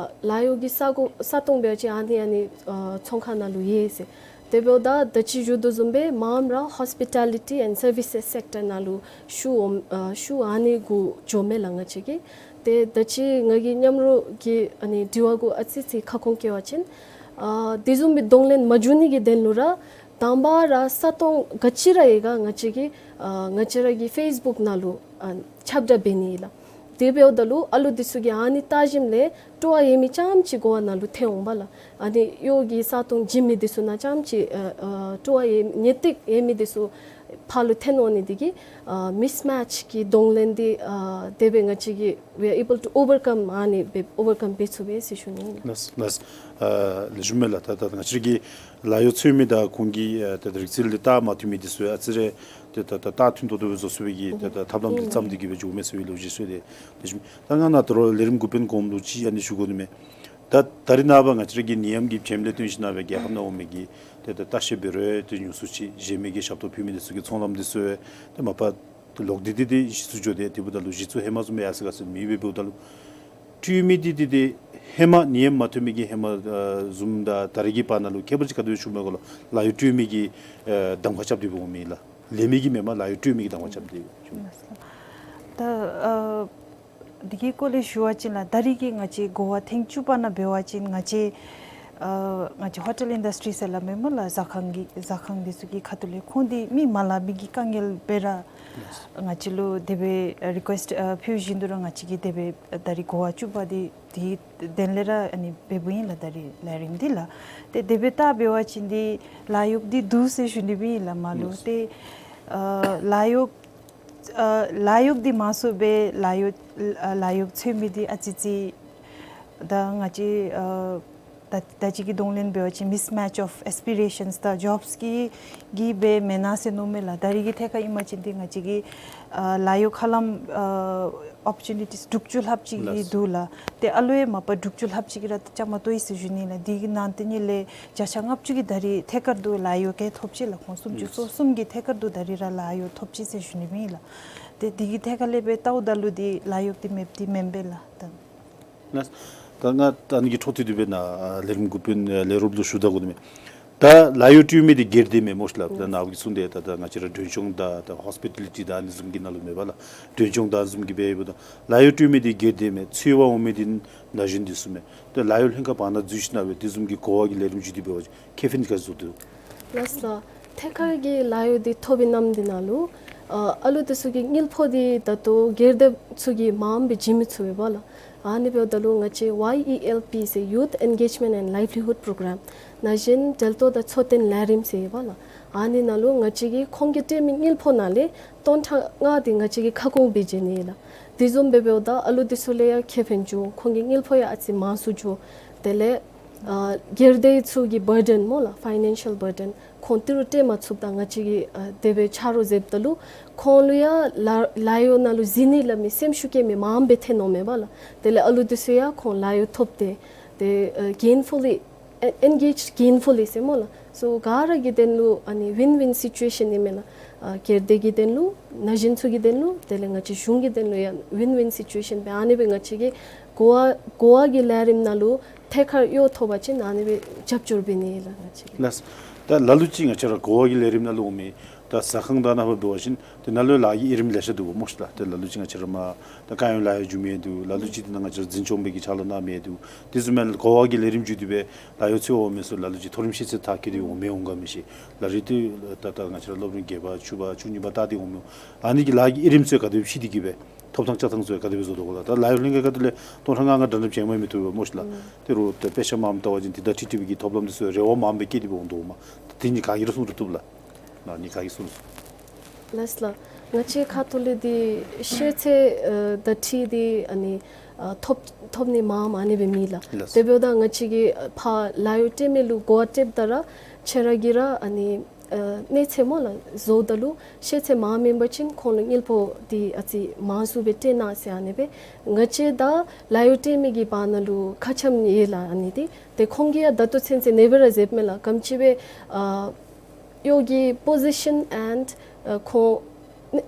ལཱ་གཡོག་གི་ས་གོ་ས་སྟོང་འབད་བ་ཅིན་ཨ་ནི་ཨ་ནི་ཨ་ཚོང་ཁང་ནང་ལུ་ཡོད་ཟེར། དེ་འབདཝ་ད་ད་ཅི་ཞུ་དོ་བཟུམ་སྦེ་མངམ་ར་Hospitality and Services Sector ནང་ལུ་ཤུགས་འོང་ཨ་ཤུགས་ཨ་ནི་གུ་འགྱོཝ་མས་ལགས་ང་བཅས་ཀྱིས། ཏེ་ད་ཅི་ང་གི་མཉམ་རོགས་ཀྱི་ཨ་ནི་དྲི་བ་གུ་ཨ་ཙི་ཙི་ཁ་སྐོང་བཀོད་པ་ཅིན་ཨ་དེ་བཟུམ་མའི་གདོང་ལེན་མ་འབྱུང་ནི་གི་དོན་ལུ་ར་དང་པ་ར་ས་སྟོང་ག་ཅི་ར་ཡོད་ག་ང་བཅས་ཀྱིས་ཨ་ང་བཅས་ར་གི་ཕེསི་བུཀ་ནང་ལུ་ཨ་ཁྱབ་བསྒྲགས་འབད་ནི་ཨིན་ལགས། དེ་འབདཝ་ད་ལུ་ཨ་ལུ་འདི་ཚུ་གིས་ཨ་ནི་བལྟ་ཞིནམ་ལས་སྤྲོ་བ་ཡོད་མི་རྐྱངམ་ཅིག་གོ་བ་ནང་ལུ་ཐོན་འོང་པ་ལགས། ཨ་ནི་གཡོག་གི་ས་སྟོང་བྱིན་མི་འདི་ཚུ་ནང་རྐྱངམ་ཅིག་ཨ་ཨ་སྤྲོ་བ་ཡོད་ངེས་ཏིག་ཡོད་མི་འདི་ཚུ་ཕར་ལུ་ཐོན་འོང་ནི་འདི་གིས་ཨ་མིསི་མེཆ་གི་གདོང་ལེན་འདི་ཨ་དེ་སྦེ་ང་བཅས་ཀྱིས་we are able to overcome ཨ་ནི་སྦེ་ཨོ་བར་ཀམ་འབད་ཚུགས་པས་ཟེར་ཞུ་ནི་ཨིན་ལགས། ལགས་ལགས། ཨ་ལེགས་ཤོམ་མས་ལགས། ད་ད་ང་བཅས་ཀྱི་ལཱ་གཡོག་འཚོལ་མི་དང་ཁོང་གི་ཨ་ད་ད་རིག་རྩལ་འདི་བལྟ་མ་མཐུན་མི་འདི་ཚུ་ཡང་ཨ་ཙི་རེ་ཏེ་ད་ད་ད་མཐུན་ཏོག་ཏོ་སྦེ་བཟོ་ཚུགས་པའི་གི་ད་ད་ཐབས་ལམ་འདི་བརྩམས་ཏེ་གི་སྦེ་འགྱོཝ་མས་ཟེར་བའི་ལོ་རྒྱུས་ཟེར་ཏེ། ལེགས་ཤོམ། ད་ང་ནཱ་ད་རུང་ལས་རིམ་འགོ་དཔོན་གོངམ་ལུ་ཅིག་ཨ་ནི་ཞུ་དགོ་ནི་མས། ད་ད་རིས་ནངས་པ་ང་བཅས་ར་གི་ནད་ཡམས་ཀྱི་རྐྱེན་ལས་བརྟེན་ཞིན་ན་སྦེ་རྒྱལ་ཁབ་ནང་འོང་མི་གི་ཏེ་ད་ལྟ་བཤལ་འབད་རུང་ཏེ་ཉུང་སུ་ཅིག་གཞན་མི་གིས་ཞབས་ཏོག་ཕུལ་མི་འདི་ཚུ་གི་ཚོང་ལམ་འདི་ཚུ་ཏེ་མ་པ་ཏེ་ལོག་སྟེ་ཏེ་ཏེ་ཞིག་ཚུ་འགྱོ་སྟེ་དེ་འབདཝ་ད་ལུ་གཞི་ཚུ་ཧེ་མ་བཟུམ་སྦེ་ཡར་སོང་ག་ཟེར་མེད་པས། འབདཝ་ད་ལུ་སྤྲོད་མི་འདི་ཏེ་ཏེ་ཧེ་མ་ནད་ཡམས་མ་ཐོན་མི་གི་ཧེ་མ་ཨ་བཟུམ་དང་ད་རེས་ཀྱི་བར་ན་ལུ་ཁྱད་པར་ཅིག་ག་དེ་སྦེ་བྱུངམ་མས་གོ་ལགས། ལཱ་གཡོག་སྤྲོད་མི་གི་ཨ་གདམ་ཁ་རྐྱབ་སྟེ་འོང་མི་ལགས། ལེན་མི་གི་མེན་པར་ལཱ་གཡོག་སྤྲོད་མི་གི་གདམ་ཁ་རྐྱབ་སྟེ་བྱུང་། ད་ཨ་འདི་གི་སྐོར་ལས་ཞུ་བ་ཅིན་ལགས་ད་རིས་ཀྱི་ང་བཅས་གོ་བ་ཐེངས་བཅུ་པ་ནང་འབད་བ་ཅིན་ང་བཅས་ཨ་ང་བཅས་ཧོ་ཊེལ་ཨིན་ཌསི་ཊི་རི་ཟེར་སླབ་མས་སྨོ་ལགས། ཟ་ཁང་གི་ཟ་ཁང་འདི་ཚུ་གི་ཁ་ཐུག་ལས་ཁོང་འདི་མི་མ་ལང་མི་གི་དཀའ་ངལ་སྦེ་ར་ང་བཅས་ལུ་དེ་སྦེ་རི་ཀུ་ཨེསཊ་ཨ་ཕུལ་བཞིན་དུ་ར་ང་བཅས་ཀྱིས་དེ་སྦེ་ད་རིས་གོ་བ་བཅུ་པ་འདི་དེའི་དོན་ལས་ར་ཨ་ནི་འབདཝ་ཨིན་ལགས། ད་རིས་ལས་རིམ་འདི་ལགས། ཏེ་དེ་སྦེ་བལྟ་འབད་བ་ཅིན་འདི་ལཱ་གཡོག་འདི་འདུག་ཟེར་ཞུ་ནི་སྦེ་ཨིན་ལགས་མ་ལུ། ལགས། ཏེ་ཨ་ལཱ་གཡོག་ཨ་ལཱ་གཡོག་འདི་མང་སུ་སྦེ་ལཱ་གཡོག་ཨ་ལཱ་གཡོག་འཚོལ་མི་འདི་ཨ་ཙི་ཙི་ད་ང་བཅས་ཨ་ད་ད་ཅི་གི་གདོང་ལེན་འབད་བ་ཅིན་མིསི་མེཆ་ཨོཕ་ཨེསི་པི་རེ་ཤཱནསི་དང་ཇོབས་ཀྱི་གི་སྦེ་མེན་ན་ཟེར་མནོཝ་མས་ལགས། ད་རིས་ཀྱི་ཐད་ཁར་ཨིན་པ་ཅིན་འདི་ང་བཅས་ཀྱི་ཨ་ལཱ་གཡོག་ཧ་ལམ་ཨ་ཨོ་པོར་ཅུ་ནི་ཊིས་དྲུག་ཅུ་ལྷགཔ་ཅིག་གི་ལགས། འདུག་ལགས། ཏེ་ཨ་ལུ་ཡང་མ་པ་དྲུག་ཅུ་ལྷགཔ་ཅིག་གིས་ར་བཅའ་མར་གཏོགས་ཡི་ཟེར་ཞུ་ནི་ལགས། འདི་གི་ནང་དེ་ནི་ལས་བརྒྱ་ཆ་ལྔ་བཅུ་གིས་ད་རིས་ཐད་ཀར་དུ་ལཱ་གཡོག་གིས་ཐོབ་ཅི་ལགས། ཁོང་སུམ་ཅུ་སོ་གསུམ་གྱིས་ཐད་ཀར་དུ་ད་རིས་ར་ལཱ་གཡོག་ཐོབ་ཅི་ཟེར་ཞུ་ནི་སྦེ་ཨིན་ལགས། ཏེ་འདི་གི་ཐད་ཁར་ལས་སྦེ་བལྟཝ་ད་ལུ་འདི་ལཱ་གཡོག་འདི་མེདཔ་འདི་མེན་པས་ལགས། ད་ལགས། ད་ང་ད་ཨ་ནི་གི་འཕྲོ་མཐུད་དེ་སྦེ་ནཱ་ཨ་ལས་རིམ་འགོ་དཔོན་ཨ་ལས་རོགསཔ་ལུ་ཞུ་ད་དགོ་ནི་མས། ད་ལཱ་གཡོག་སྤྲོད་མི་འདི་སྒེར་སྡེ་མས་སྨོ་ཤིག་ལགས། ད་ནཱ་བུ་གིས་གསུངས་ཏེ་ད་ད་ང་བཅས་ར་མགྲོན་ཆུང་དང་ད་ཧོསི་པི་ཊ་ལི་ཊི་དང་ཨ་ནི་བཟུམ་གྱི་ནང་ལུ་མེན་པ་ལགས། མགྲོན་ཆུང་དང་ཨ་ནི་བཟུམ་གྱི་སྦེ་འབདཝ་ད་ལཱ་གཡོག་སྤྲོད་མི་འདི་སྒེར་སྡེ་མས། འཚོལ་བར་འོང་མི་འདི་ན་གཞོན་འདི་ཚུ་མས། ད་ལཱ་གཡོག་ལྷན་ཁག་བར་ན་འཛུལ་ཞིན་ན་སྦེ་དེ་བཟུམ་གྱི་གོ་བ་གི་ལས་རིམ་བརྒྱུད་དེ་འབད་བ་ཅིན་ཁེ་ཕན་ག་ཅི་བཟོ་དོ། ལགས་སོ་ལགས། ཐད་ཀར་གྱི་ལཱ་གཡོག་འདི་ཐོབ་པའི་ནམ་འདི་ནང་ལུ་ཨ་ཨ་ལུ་འདི་ཚུ་གི་དངུལ་ཕོགས་འདི་ད་ལྟོ་སྒེར་སྡེ་ཚུ་གིས་མངམ་སྦེ་བྱིན་མི་ཚུགས་པས་ལགས། ཨ་ནི་འབདཝ་ད་ལུ་ང་བཅས་ཝའི་ཨི་ཨེལ་པི་ཟེར་Youth Engagement and Livelihood Program ན་གཞོན་འབྲེལ་གཏོགས་དང་འཚོ་རྟེན་ལས་རིམ་ཟེར་ཡོད་པ་ལགས། ཨ་ནི་ནང་ལུ་ང་བཅས་ཀྱིས་ཁོང་གིས་སྤྲོད་མི་དངུལ་ཕོགས་ནང་ལས་སྟོང་ཕྲག་ལྔ་འདི་ང་བཅས་ཀྱིས་ཁ་སྐོང་འབད་བྱིན་ནི་ལགས། དེ་བཟུམ་སྦེ་འབདཝ་ད་ཨ་ལུ་འདི་ཚུ་ལུ་ཡང་ཁེ་ཕན་འབྱུང་། ཁོང་གི་དངུལ་ཕོགས་ཡང་ཨ་ཙི་མང་སུ་འགྱོ། དེ་ལས་ཨ་སྒེར་སྡེ་ཚུ་གི་བར་ཌེན་སྨོ་ལགས། ཕའི་ནན་ཤཱལ་བར་ཌེན་ཁོང་ཏི་རུ་སྤྲོད་མ་ཚུགསཔ་ད་ང་བཅས་ཀྱིས་ཨ་དེ་སྦེ་ཆ་རོགས་མཛདཔ་ད་ལུ་ཁོང་ལུ་ཡང་ལཱ་ལཱ་གཡོག་ནང་ལུ་འཛུལ་ནི་སླབ་མི་སེམས་ཤུགས་བསྐྱེད་མི་མངམ་སྦེ་ཐོན་འོང་མས་པ་ལགས། དེ་ལས་ཨ་ལུ་འདི་ཚུ་ཡང་ཁོང་ལཱ་གཡོག་ཐོབ་སྟེ་ཏེ་ཨ་གེན་ཕུ་ལི་ཨེ་ཨེན་གེཇ་གེན་ཕུ་ལི་ཟེར་སྨོ་ལགས། སོ་ག་ར་གི་དོན་ལུ་ཨ་ནི་ཝིན་ཝིན་སི་ཅུ་ཨེ་ཤཱན་ཨིན་མས་ལགས། ཨ་སྒེར་སྡེ་གི་དོན་ལུ་ན་གཞོན་ཚུ་གི་དོན་ལུ་དེ་ལས་ང་བཅས་གཞུང་གི་དོན་ལུ་ཡང་ཝིན་ཝིན་སི་ཅུ་ཨེ་ཤཱན་སྦེ་ཨ་ནི་སྦེ་ང་བཅས་ཀྱིས་གོ་བ་གོ་བ་གི་ལས་རིམ་ནང་ལུ་ཐད་ཀར་གཡོག་ཐོབ་པ་ཅིན་ཨ་ནི་སྦེ་རྒྱབ་སྐྱོར་འབད་ནི་ལགས་ང་བཅས་ཀྱིས། ལགས། ད་ལ་ལུ་ཅིག་ང་བཅས་ར་གོ་བ་གི་ལས་རིམ་ནང་ལུ་འོང་མི་ད་ཟ་ཁང་དང་ནང་འབད་བ་ཅིན་དེ་ནང་ལུ་ལཱ་གི་དབྱེ་རིམ་ལེ་ཤ་འདུག་སྨོ་ཤིག་ལགས། ཏེ་ལ་ལུ་ཅིག་ང་བཅས་ར་མར་ད་དཀའ་ངལ་ལཱ་གཡོག་འགྱོ་མི་འདུག། ལ་ལུ་ཅིག་དེ་ནང་ང་བཅས་ར་འཛིན་སྐྱོང་པའི་གི་ཕྱག་ལཱ་གནང་མི་འདུག། དེ་བཟུམ་མའི་གོ་བ་གི་ལས་རིམ་བརྒྱུད་དེ་སྦེ་ལཱ་གཡོག་འཚོལ་འོང་མི་ཚུ་ལ་ལུ་ཅིག་མཐོ་རིམ་ཤེས་ཚད་མཐར་འཁྱོལ་ཏེ་འོང་མི་འོང་ག་མི་ཤེས། ལ་རེ་ཏེ་ད་ད་ང་བཅས་ར་སློབ་རིམ་བརྒྱད་པ་བཅུ་པ་བཅུ་གཉིས་པ་ལྟ་སྟེ་འོང་མི་འོང་། ཨ་ནི་གི་ལཱ་གི་དབྱེ་རིམ་ཚུ་ག་དེ་སྦེ་ཕྱེ་སྟེ་གི་སྦེ་ ཐོབ་ཐང་བཅའ་ཐང་ཚུ་ཡང་ག་དེ་སྦེ་བཟོ་དོ་གོ་ལགས། ད་ལཱ་གཡོག་ལྷན་ཁག་ཁ་ཐུག་ལས་སྟོང་ཕྲག་ལྔ་ལྔ་འདྲ་འདྲ་བྱིན་མ་མི་བཏུབ་པས་སྨོ་ཤི་ལགས། ཨུམ། དེ་རུ་ད་དཔེ་ཆ་མངམ་བལྟ་བ་ཅིན་དེ་དང་འཁྲིལ་འཁྲིལ་བའི་གི་ཐོབ་ལམ་དེ་ཚུ་རེ་བ་མངམ་སྦེ་བསྐྱེད་དེ་སྦེ་འོང་དོ་མས། ད་དེ་གཉིས་ག་གིས་ར་སྲུང་ར་བཏུབ་ལགས། ཨ་ནི་ག་གིས་སྲུང་སྲུང་། ལགས་ལགས། ང་བཅས་ཁ་ཐུག་ལས་འདི་ཤེས་ཚད་ཨ་དང་འཁྲིལ་ཏེ་ཨ་ནི་ཨ་ཐོབ་ཐོབ་ནི་མངམ་ཨ་ནི་སྦེ་མེད་ལགས། ལགས། དེ་འབདཝ་ད་ང་བཅས་ཀྱིས་ཕར་ལཱ་གཡོག་སྤྲོད་མི་ལུ་གོ་བ་སྤྲོདཔ་ད་ར་ཁྱེད་ར་གིས་ར་ཨ་ནི་ཨ་གནས་ཚད་སྨོ་ལགས་བཟོཝ་ད་ལུ་ཤེས་ཚད་མངམ་མེན་པ་ཅིན་ཁོང་ལུ་དངུལ་ཕོགས་འདི་ཨ་ཙི་མང་སུ་སྦེ་སྤྲོད་གནང་ཟེར་ཨ་ནི་སྦེ་ང་བཅས་དང་ལཱ་གཡོག་སྤྲོད་མི་གི་བར་ན་ལུ་ཁ་འཆམ་ཡོད་ལགས། ཨ་ནི་འདི་ཏེ་ཁོང་གིས་ཡང་ད་ལྟོ་ཚུན་ཚོད་ཨ་ནི་སྦེ་ར་མཛདཔ་མས་ལགས། ག་དེམ་ཅིག་སྦེ་ཨ་གཡོག་གི་position and ཨ་ཁོང་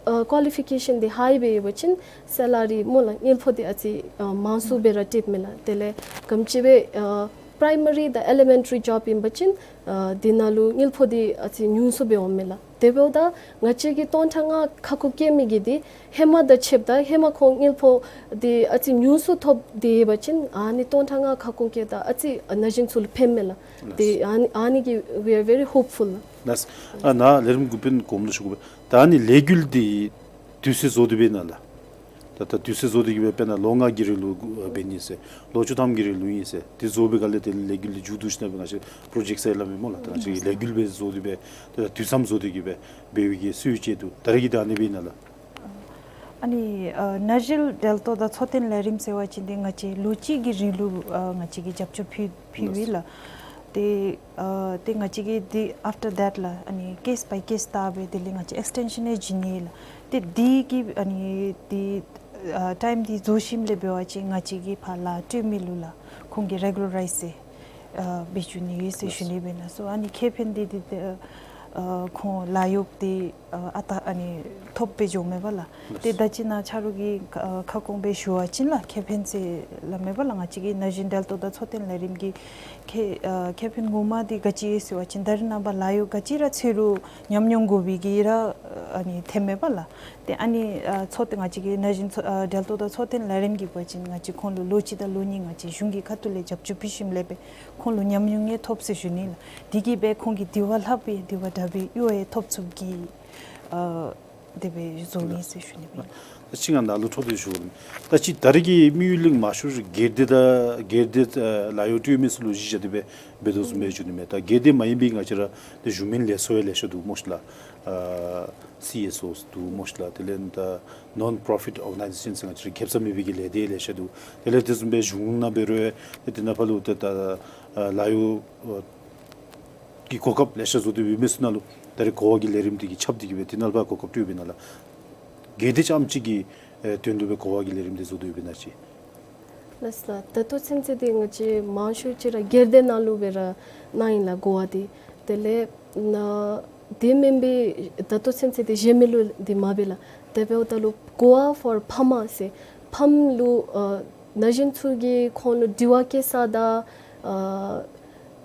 ཨ་qualification འདི་high སྦེ་ཡོད་པ་ཅིན་salary སྨོ་ལགས་དངུལ་ཕོགས་འདི་ཨ་ཙི་ཨ་མང་སུ་སྦེ་ར་སྤྲོདཔ་མས་ལགས། དེ་ལས་ག་དེམ་ཅིག་སྦེ་ཨ་primary དང་elementary job ཨིན་པ་ཅིན་ཨ་དེ་ནང་ལུ་དངུལ་ཕོགས་འདི་ཨ་ཙི་ཉུང་སུ་སྦེ་འོངམ་མས་ལགས། དེ་འབདཝ་ད་ང་བཅས་ཀྱིས་སྟོང་ཕྲག་ལྔ་ཁ་སྐོང་བཀལ་མི་གི་འདི་ཧེ་མ་དང་ཕྱདཔ་ད་ཧེ་མ་ཁོང་དངུལ་ཕོགས་འདི་ཨ་ཙི་ཉུང་སུ་ཐོབ་སྟེ་ཡོད་པ་ཅིན་ཨ་ནི་སྟོང་ཕྲག་ལྔ་ཁ་སྐོང་བཀལཝ་ད་ཨ་ཙི་ན་གཞོན་ཚུ་ལུ་ཕནམ་མས་ལགས། ལགས། དེ་ཨ་ནི་ཨ་ནི་གིས་we are very hopeful ལགས། ལགས། ཨ་ནཱ་ལས་རིམ་འགོ་དཔོན་གོངམ་ལུ་ཞུ་དགོ་པས། ད་ཨ་ནི་ལས་འགུལ་འདི་དུས་ཚོད་བཟོ་སྟེ་སྦེ་ཨིན་ན་ལགས། ད་ད་དུས་ཚོད་བཟོ་སྟེ་གི་སྦེ་དཔེར་ན་ལོ་ལྔ་གི་རིང་ལུ་འབད་ནི་ཟེར་ལོ་བཅུ་ཐམ་གྱི་རིང་ལུ་ཨིན་ཟེར་དེ་བཟོ་བའི་སྒང་ལས་དེ་ལས་འགུལ་འདི་མཇུག་བསྡུ་ཞིནམ་སྦེ་ང་བཅས་project ཟེར་སླབ་མས་སྨོ་ལགས། ད་ང་བཅས་ལས་འགུལ་སྦེ་བཟོ་སྟེ་སྦེ་ད་དུས་མཚམས་བཟོ་སྟེ་གི་སྦེ་འབད་བའི་གི་སྲོལ་ཅིག་འདུག། ད་རེས་ཀྱི་ད་ཨ་ནི་སྦེ་ཨིན་ན་ལགས། ཨ་ནི་ཨ་ན་གཞོན་འབྲེལ་གཏོགས་དང་འཚོ་རྟེན་ལས་རིམ་ཟེར་བ་ཅིན་འདི་ང་བཅས་ལོ་གཅིག་གི་རིང་ལུ་ཨ་ང་བཅས་ཀྱིས་རྒྱབ་སྐྱོར་ཕུལ་ཕུལཝ་ཨིན་ལགས། དེ་ཨ་དེ་ང་བཅས་ཀྱིས་འདི་after that ལགས་ཨ་ནི་case by case བལྟ་སྦེ་དེ་ལས་ང་བཅས་extension ཡང་བྱིན་ནི་ལགས། དེ་འདི་གི་ཨ་ནི་འདི་ཨ་time འདི་རྫོགས་ཞིནམ་ལས་འབད་བ་ཅིན་ང་བཅས་ཀྱིས་ཕར་ལཱ་སྤྲོད་མི་ལུ་ལགས་ཁོང་གི་regularize ཟེར་ཨ་འབད་བཅུག་ནི་ཡོད་ཟེར་ཞུ་ནི་སྦེ་ཨིན་ལགས། སོ་ཨ་ནི་ཁེ་ཕན་འདི་འདི་ཨ་ཁོང་ལཱ་གཡོགཔ་འདི་ཨ་ཨ་རྟག་ཨ་ནི་ཐོབ་སྦེ་འགྱོཝ་མས་པ་ལགས། ཏེ་ད་ཅི་ནཱ་ཆ་རོགས་ཀྱིས་ཨ་ཁ་སྐོང་སྦེ་ཞུ་བ་ཅིན་ལགས་ཁེ་ཕན་ཟེར་སླབ་མས་པ་ལགས། ང་བཅས་ཀྱི་ན་གཞོན་འབྲེལ་གཏོགས་དང་འཚོ་རྟེན་ལས་རིམ་གྱི་ཁེ་ཨ་ཁེ་ཕན་ངོ་མ་འདི་ག་ཅི་ཡོད་ཟེར་བ་ཅིན་ད་རེས་ནངས་པ་ལཱ་གཡོག་ག་ཅི་ར་འཚོལ་རུང་ཉམས་མྱོང་དགོ་པའི་གི་ར་ཨ་ནི་ཐོནམ་མས་པ་ལགས། ཏེ་ཨ་ནི་ཨ་འཚོ་རྟེན་ང་བཅས་ཀྱི་ན་གཞོན་འཚོ་ཨ་འབྲེལ་གཏོགས་དང་འཚོ་རྟེན་ལས་རིམ་གྱིས་འབད་བ་ཅིན་ང་བཅས་ཁོང་ལུ་ལོ་གཅིག་དང་ལོ་གཉིས་ང་བཅས་གཞུང་གི་ཁ་ཐུག་ལས་རྒྱབ་སྐྱོར་ཕུལ་ཞིནམ་ལས་སྦེ་ཁོང་ལུ་ཉམས་མྱོང་ཡང་ཐོབ་ཟེར་ཞུ་ནི་ལགས། དེ་གིས་སྦེ་ཁོང་གིས་དེ་བ་ལྷག་པའི་དེ་བ་དྲག་པའི་གཡོག་ཡང་ཐོབ་ཚུགསཔ་གི་ཨ་དེ་སྦེ་བཟོ་ནི་ཟེར་ཞུ་ནི་སྦེ། ད་ཅི་ང་ནཱ་ལུ་འཕྲོ་མཐུད་ཞུ་དགོ་མས། ད་ཅི་ད་རེས་ཀྱི་དམིགས་ཡུལ་གླིང་མ་ཤོར་སྒེར་སྡེ་དང་སྒེར་སྡེ་ཨ་ལཱ་གཡོག་སྤྲོད་མི་ཚུ་ལུ་གཞི་བཞག་སྟེ་སྦེ་འབད་དོ་བཟུམ་སྦེ་ཞུ་ནི་མས། ད་སྒེར་སྡེ་མ་ཡིན་པའི་ང་བཅས་ར་ཏེ་གཞུང་མིན་ལས་ཚོགས་ཡང་ལེ་ཤ་འདུག་སྨོ་ཤི་ལགས། ཨ་སི་ཨེསི་ཨོ་འདུག་སྨོ་ཤི་ལགས། དེ་ལས་ད་non profit organization ཟེར་ང་བཅས་ར་ཁེ་སང་མེད་པའི་གི་ལས་སྡེ་ལེ་ཤ་འདུག། དེ་ལས་དེ་བཟུམ་སྦེ་གཞུང་ནང་འབད་རུང་ཏེ་དེ་ནང་ཕར་ལུ་ཏེ་ད་ཨ་ལཱ་གཡོག་ཨ་གི་གོ་སྐབས་ལེ་ཤ་བཟོ་སྟེ་ཡོད་མི་ཚུ་ནང་ལུ་ད་རེས་གོ་བ་གི་ལས་རིམ་འདི་གིས་ཁྱབ་སྟེ་གི་སྦེ་དེ་ནང་ལུ་ཕར་གོ་སྐབས་སྤྲོད་པའི་ནང་ལུ་སྒེར་སྡེ་རྐྱངམ་གཅིག་གི་ཨེ་དོན་ལུ་སྦེ་གོ་བ་གི་ལས་རིམ་འདི་བཟོ་སྟེ་ཡོད་པས་ན་ཅིག། ལགས་ལགས། ད་ལྟོ་ཚུན་ཚོད་འདི་ང་བཅས་མང་ཤོས་ཅིག་ར་སྒེར་སྡེ་ནང་ལུ་སྦེ་ར་གནང་ཡི་ལགས་གོ་བ་འདི། དེ་ལས་ན་དེ་མེན་པའི་ད་ལྟོ་ཚུན་ཚོད་འདི་གཞན་མི་ལུ་འདི་མ་འབད་ལགས། དེ་འབདཝ་ད་ལུ་གོ་བ་for ཕམ་ཟེར་ཕམ་ལུ་ཨ་ན་གཞོན་ཚུ་གིས་ཁོང་ལུ་དྲི་བ་བཀོད་ས་དང་ཨ་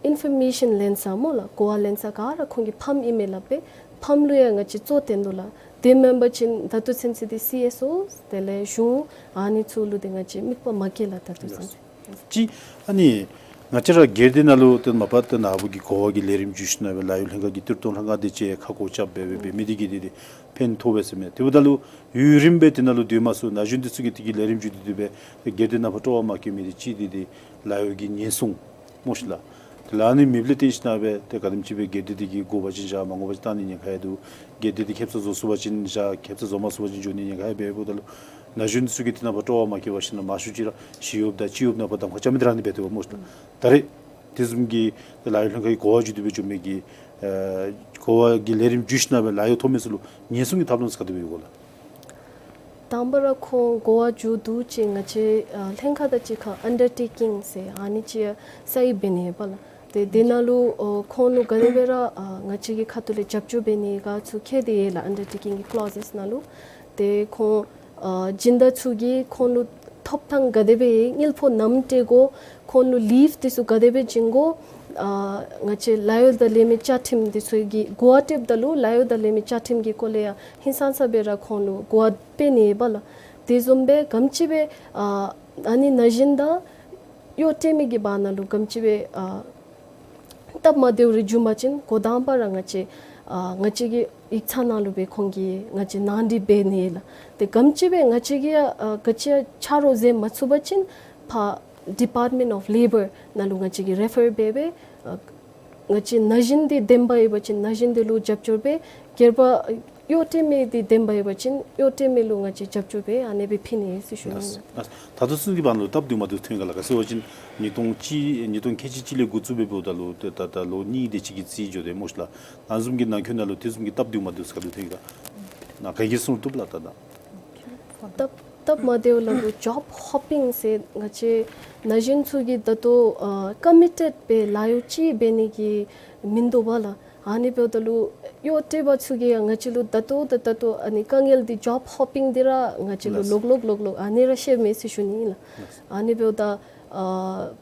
ཨིན་ཕོར་མེ་ཤཱན་ལེན་ས་སྨོ་ལགས། གོ་བ་ལེན་ས་ག་ར་ཁོང་གིས་ཕམ་ཨིན་མས་སླབ་སྦེ་ཕམ་ལུ་ཡང་ང་བཅས་གཙོ་བཏོན་དོ་ལགས། དེ་མེན་པ་ཅིན་ད་ལྟོ་ཚུན་ཚོད་འདི་སི་ཨེསི་ཨོ་དེ་ལས་གཞུང་ཨ་ནི་ཚུ་ལུ་འདི་ང་བཅས་དམིགས་པ་མ་བསྐྱེད་ལགས་ད་ལྟོ་ཚུན་ཚོད། ཅིག་ཨ་ནི་ང་བཅས་ར་སྒེར་སྡེ་ནང་ལུ་ཏེ་མ་པ་ཏེ་ནཱ་བུ་གིས་གོ་བ་གི་ལས་རིམ་བརྒྱུད་ཞིནམ་ལས་ལཱ་གཡོག་ལྷན་ཁག་གི་ཏི་རུ་སྟོང་ཕྲག་ལྔ་དེ་ཅིག་ཁ་སྐོང་རྐྱབ་སྦེ་འབད་འབད་མི་འདི་གིས་འདི་འདི་ཕན་ཐོགས་པས་ཟེར་མས། དེ་འབདཝ་ད་ལུ་ཡུན་རིངམོ་སྦེ་དེ་ནང་ལུ་སྡོད་མ་ཚུགས། ན་གཞོན་འདི་ཚུ་གིས་དེ་གི་ལས་རིམ་བརྒྱུད་དེ་སྦེ་སྒེར་སྡེ་ནང་ཕར་སྤྲོ་བ་མ་བསྐྱེད་མི་འདི་གཅིག་འདི་འདི་ལཱ་གཡོག་གི་ཉེན་སྲུང་སྨོ་ཤི་ལགས། དེ་ལས་ཨ་ནི་མེདཔ་ལས་བརྟེན་ཞིནམ་ལས་ཏེ་ག་དེམ་ཅིག་སྦེ་སྒེར་སྡེ་འདི་གིས་དགོ་པ་ཅིན་བཞག་མ་དགོ་པ་ཅིན་བཏང་ནི་ཉེན་ཁ་ཡང་འདུག། སྒེར་སྡེ་འདི་ཁེ་སང་བཟོ་ཚུགས་པ་ཅིན་བཞག་ཁེ་སང་བཟོ་མ་ཚུགས་པ་ཅིན་འགྱོ་ནི་ཉེན་ཁ་ཡང་འབད་འབདཝ་ད་ལུ་ན་གཞོན་འདི་ཚུ་གིས་དེ་ནང་ཕར་སྤྲོ་བ་མ་བསྐྱེད་པར་ཞིནམ་ལས་མང་ཤོས་ཅིག་ར་ཞི་གཡོགཔ་དང་སྤྱི་གཡོགཔ་ནང་ཕར་གདམ་ཁ་རྐྱབ་མི་འདི་ར་ཨ་ནི་འབད་དོ་སྨོ་ཤི་ལགས། ད་རེས་དེ་བཟུམ་གྱི་ལཱ་གཡོག་ལྷན་ཁག་གི་གོ་བ་བརྒྱུད་དེ་སྦེ་འགྱོ་མི་གི་ཨེ་གོ་བ་གི་ལས་རིམ་བརྒྱུད་ཞིནམ་ལས་ལཱ་གཡོག་ཐོབ་མི་ཚུ་ལུ་ཉེན་སྲུང་གི་ཐབས་ལམ་ཚུ་ག་དེ་སྦེ་ཡོད་གོ་ལགས། དང་པ་ར་ཁོང་གོ་བ་མཇུག་བསྡུ་ཅིག་ང་བཅས་ཨ་ལྷན་ཁག་དང་གཅིག་ཁར་ཨན་ཌར་ཊེ་ཀིང་ཟེར་ཨ་ནི་ཅིག་སའིན་འབད་ནི་ཡོད་པ་ལགས། ཏེ་དེ་ནང་ལུ་ཨོ་ཁོང་ལུ་ག་དེ་སྦེ་ར་ཨ་ང་བཅས་ཀྱི་ཁ་ཐུག་ལས་རྒྱབ་སྐྱོར་འབད་ནི་ག་ཚུ་བཀོད་དེ་ཡོད་ལགས། ཨན་ཌར་ཊེ་ཀིང་གི་ཀློ་ཟེསི་ནང་ལུ། ཏེ་ཁོང་ཨ་སྦྱིན་བདག་ཚུ་གིས་ཁོང་ལུ་ཐོབ་ཐང་ག་དེ་སྦེ་ཡོད། དངུལ་ཕོགས་ནམ་སྤྲོད་དགོ། ཁོང་ལུ་ལིབ་འདི་ཚུ་ག་དེ་སྦེ་བྱིན་དགོ། ཨ་ང་བཅས་ལཱ་གཡོག་དང་ལས་མི་བཅའ་ཁྲིམས་འདི་ཚུ་གི་གོ་བ་སྤྲོདཔ་ད་ལུ་ལཱ་གཡོག་དང་ལས་མི་བཅའ་ཁྲིམས་ཀྱི་སྐོར་ལས་ཡང་ཧིང་སངས་ས་སྦེ་ར་ཁོང་ལུ་གོ་བ་སྤྲོད་ནི་ཡོད་པ་ལགས། དེ་བཟུམ་སྦེ་ག་དེམ་ཅིག་སྦེ་ཨ་ཨ་ནི་ན་གཞོན་དང་གཡོག་སྤྲོད་མི་གི་བར་ན་ལུ་ག་དེམ་ཅིག་སྦེ་ཨ་སྟབས་མ་བདེཝ་རེ་བྱུང་པ་ཅིན་འགོ་དང་པ་ར་ང་བཅས་ ཨ་ང་བཅས་ཀྱི་ཡིག་ཚང་ནང་ལུ་སྦེ་ཁོང་གིས་ང་བཅས་ནང་འགྲིག་འབད་ནི་ལགས། ཏེ་ག་དེམ་ཅིག་སྦེ་ང་བཅས་ཀྱིས་ཨ་ག་ཅི་ཡང་ཆ་རོགས་མཛད་མ་ཚུགས་པ་ཅིན་ཕར་Department of Labour ནང་ལུ་ང་བཅས་ཀྱིས་རེ་ཕར་འབད་སྦེ་ཨ་ང་བཅས་ན་གཞོན་འདི་བདེན་པ་ཡོད་པ་ཅིན་ན་གཞོན་འདི་ལུ་རྒྱབ་སྐྱོར་འབད། སྒེར་པ་གཡོག་སྤྲོད་མི་འདི་བདེན་པ་ཡོད་པ་ཅིན་གཡོག་སྤྲོད་མི་ལུ་ང་བཅས་རྒྱབ་སྐྱོར་འབད་ཨ་ནེ་སྦེ་ཕུལ་ནི་ཟེར་ཞུ་ནི། ལགས། ད་ལྟོ་ཚུན་གྱི་བར་ན་ལུ་སྟབས་བདེཝ་མ་བདེཝ་ཐོན་ག་ལགས། ག་ཅི་ཟེར་བ་ཅིན་ཉིས་སྟོང་གཅིག་ཉིས་སྟོང་ཁལ་གཅིག་གཅིག་ལས་འགོ་བཙུགས་འབདཝ་ད་ལུ་ཏེ་ད་ལྟོ་ལོ་གཉིས་དེ་ཅིག་གི་རྩིས་འགྱོ་དེས་སྨོ་ཤིག་ལགས། ཨ་ནི་བཟུམ་གྱི་ནང་འཁོད་ནང་ལུ་དེ་བཟུམ་གྱི་སྟབས་བདེཝ་མ་བདེཝ་ཟེར་ག་དེ་སྦེ་ཐོན་ག་ལགས། ག་གིས་གསུང་བཏུབ་ལགས། ད་ད་སྟབས་སྟབས་མ་བདེཝ་ལུ་job hopping ཟེར་ང་བཅས་ན་གཞོན་ཚུ་གིས་ད་ལྟོ་ཨ་committed སྦེ་ལཱ་གཡོག་ཅིག་འབད་ནི་གི་མིན་འདུག་པ་ལགས། ཨ་ནི་འབདཝ་ད་ལུ་གཡོག་སྤྲོད་པ་ཚུ་གིས་ཡང་ང་བཅས་ལུ་ད་ལྟོ་ད་ད་ལྟོ་ཨ་ནི་དཀའ་ངལ་འདི་job hopping འདི་ར་ང་བཅས་ལུ་ལགས། ལོག་ལོག་ལོག་ལོག་ཨ་ནི་ར་བཤདཔ་མས་ཟེར་ཞུ་ནི་ཨིན་ལགས། ལགས། ཨ་ནི་འབདཝ་ད་ཨ་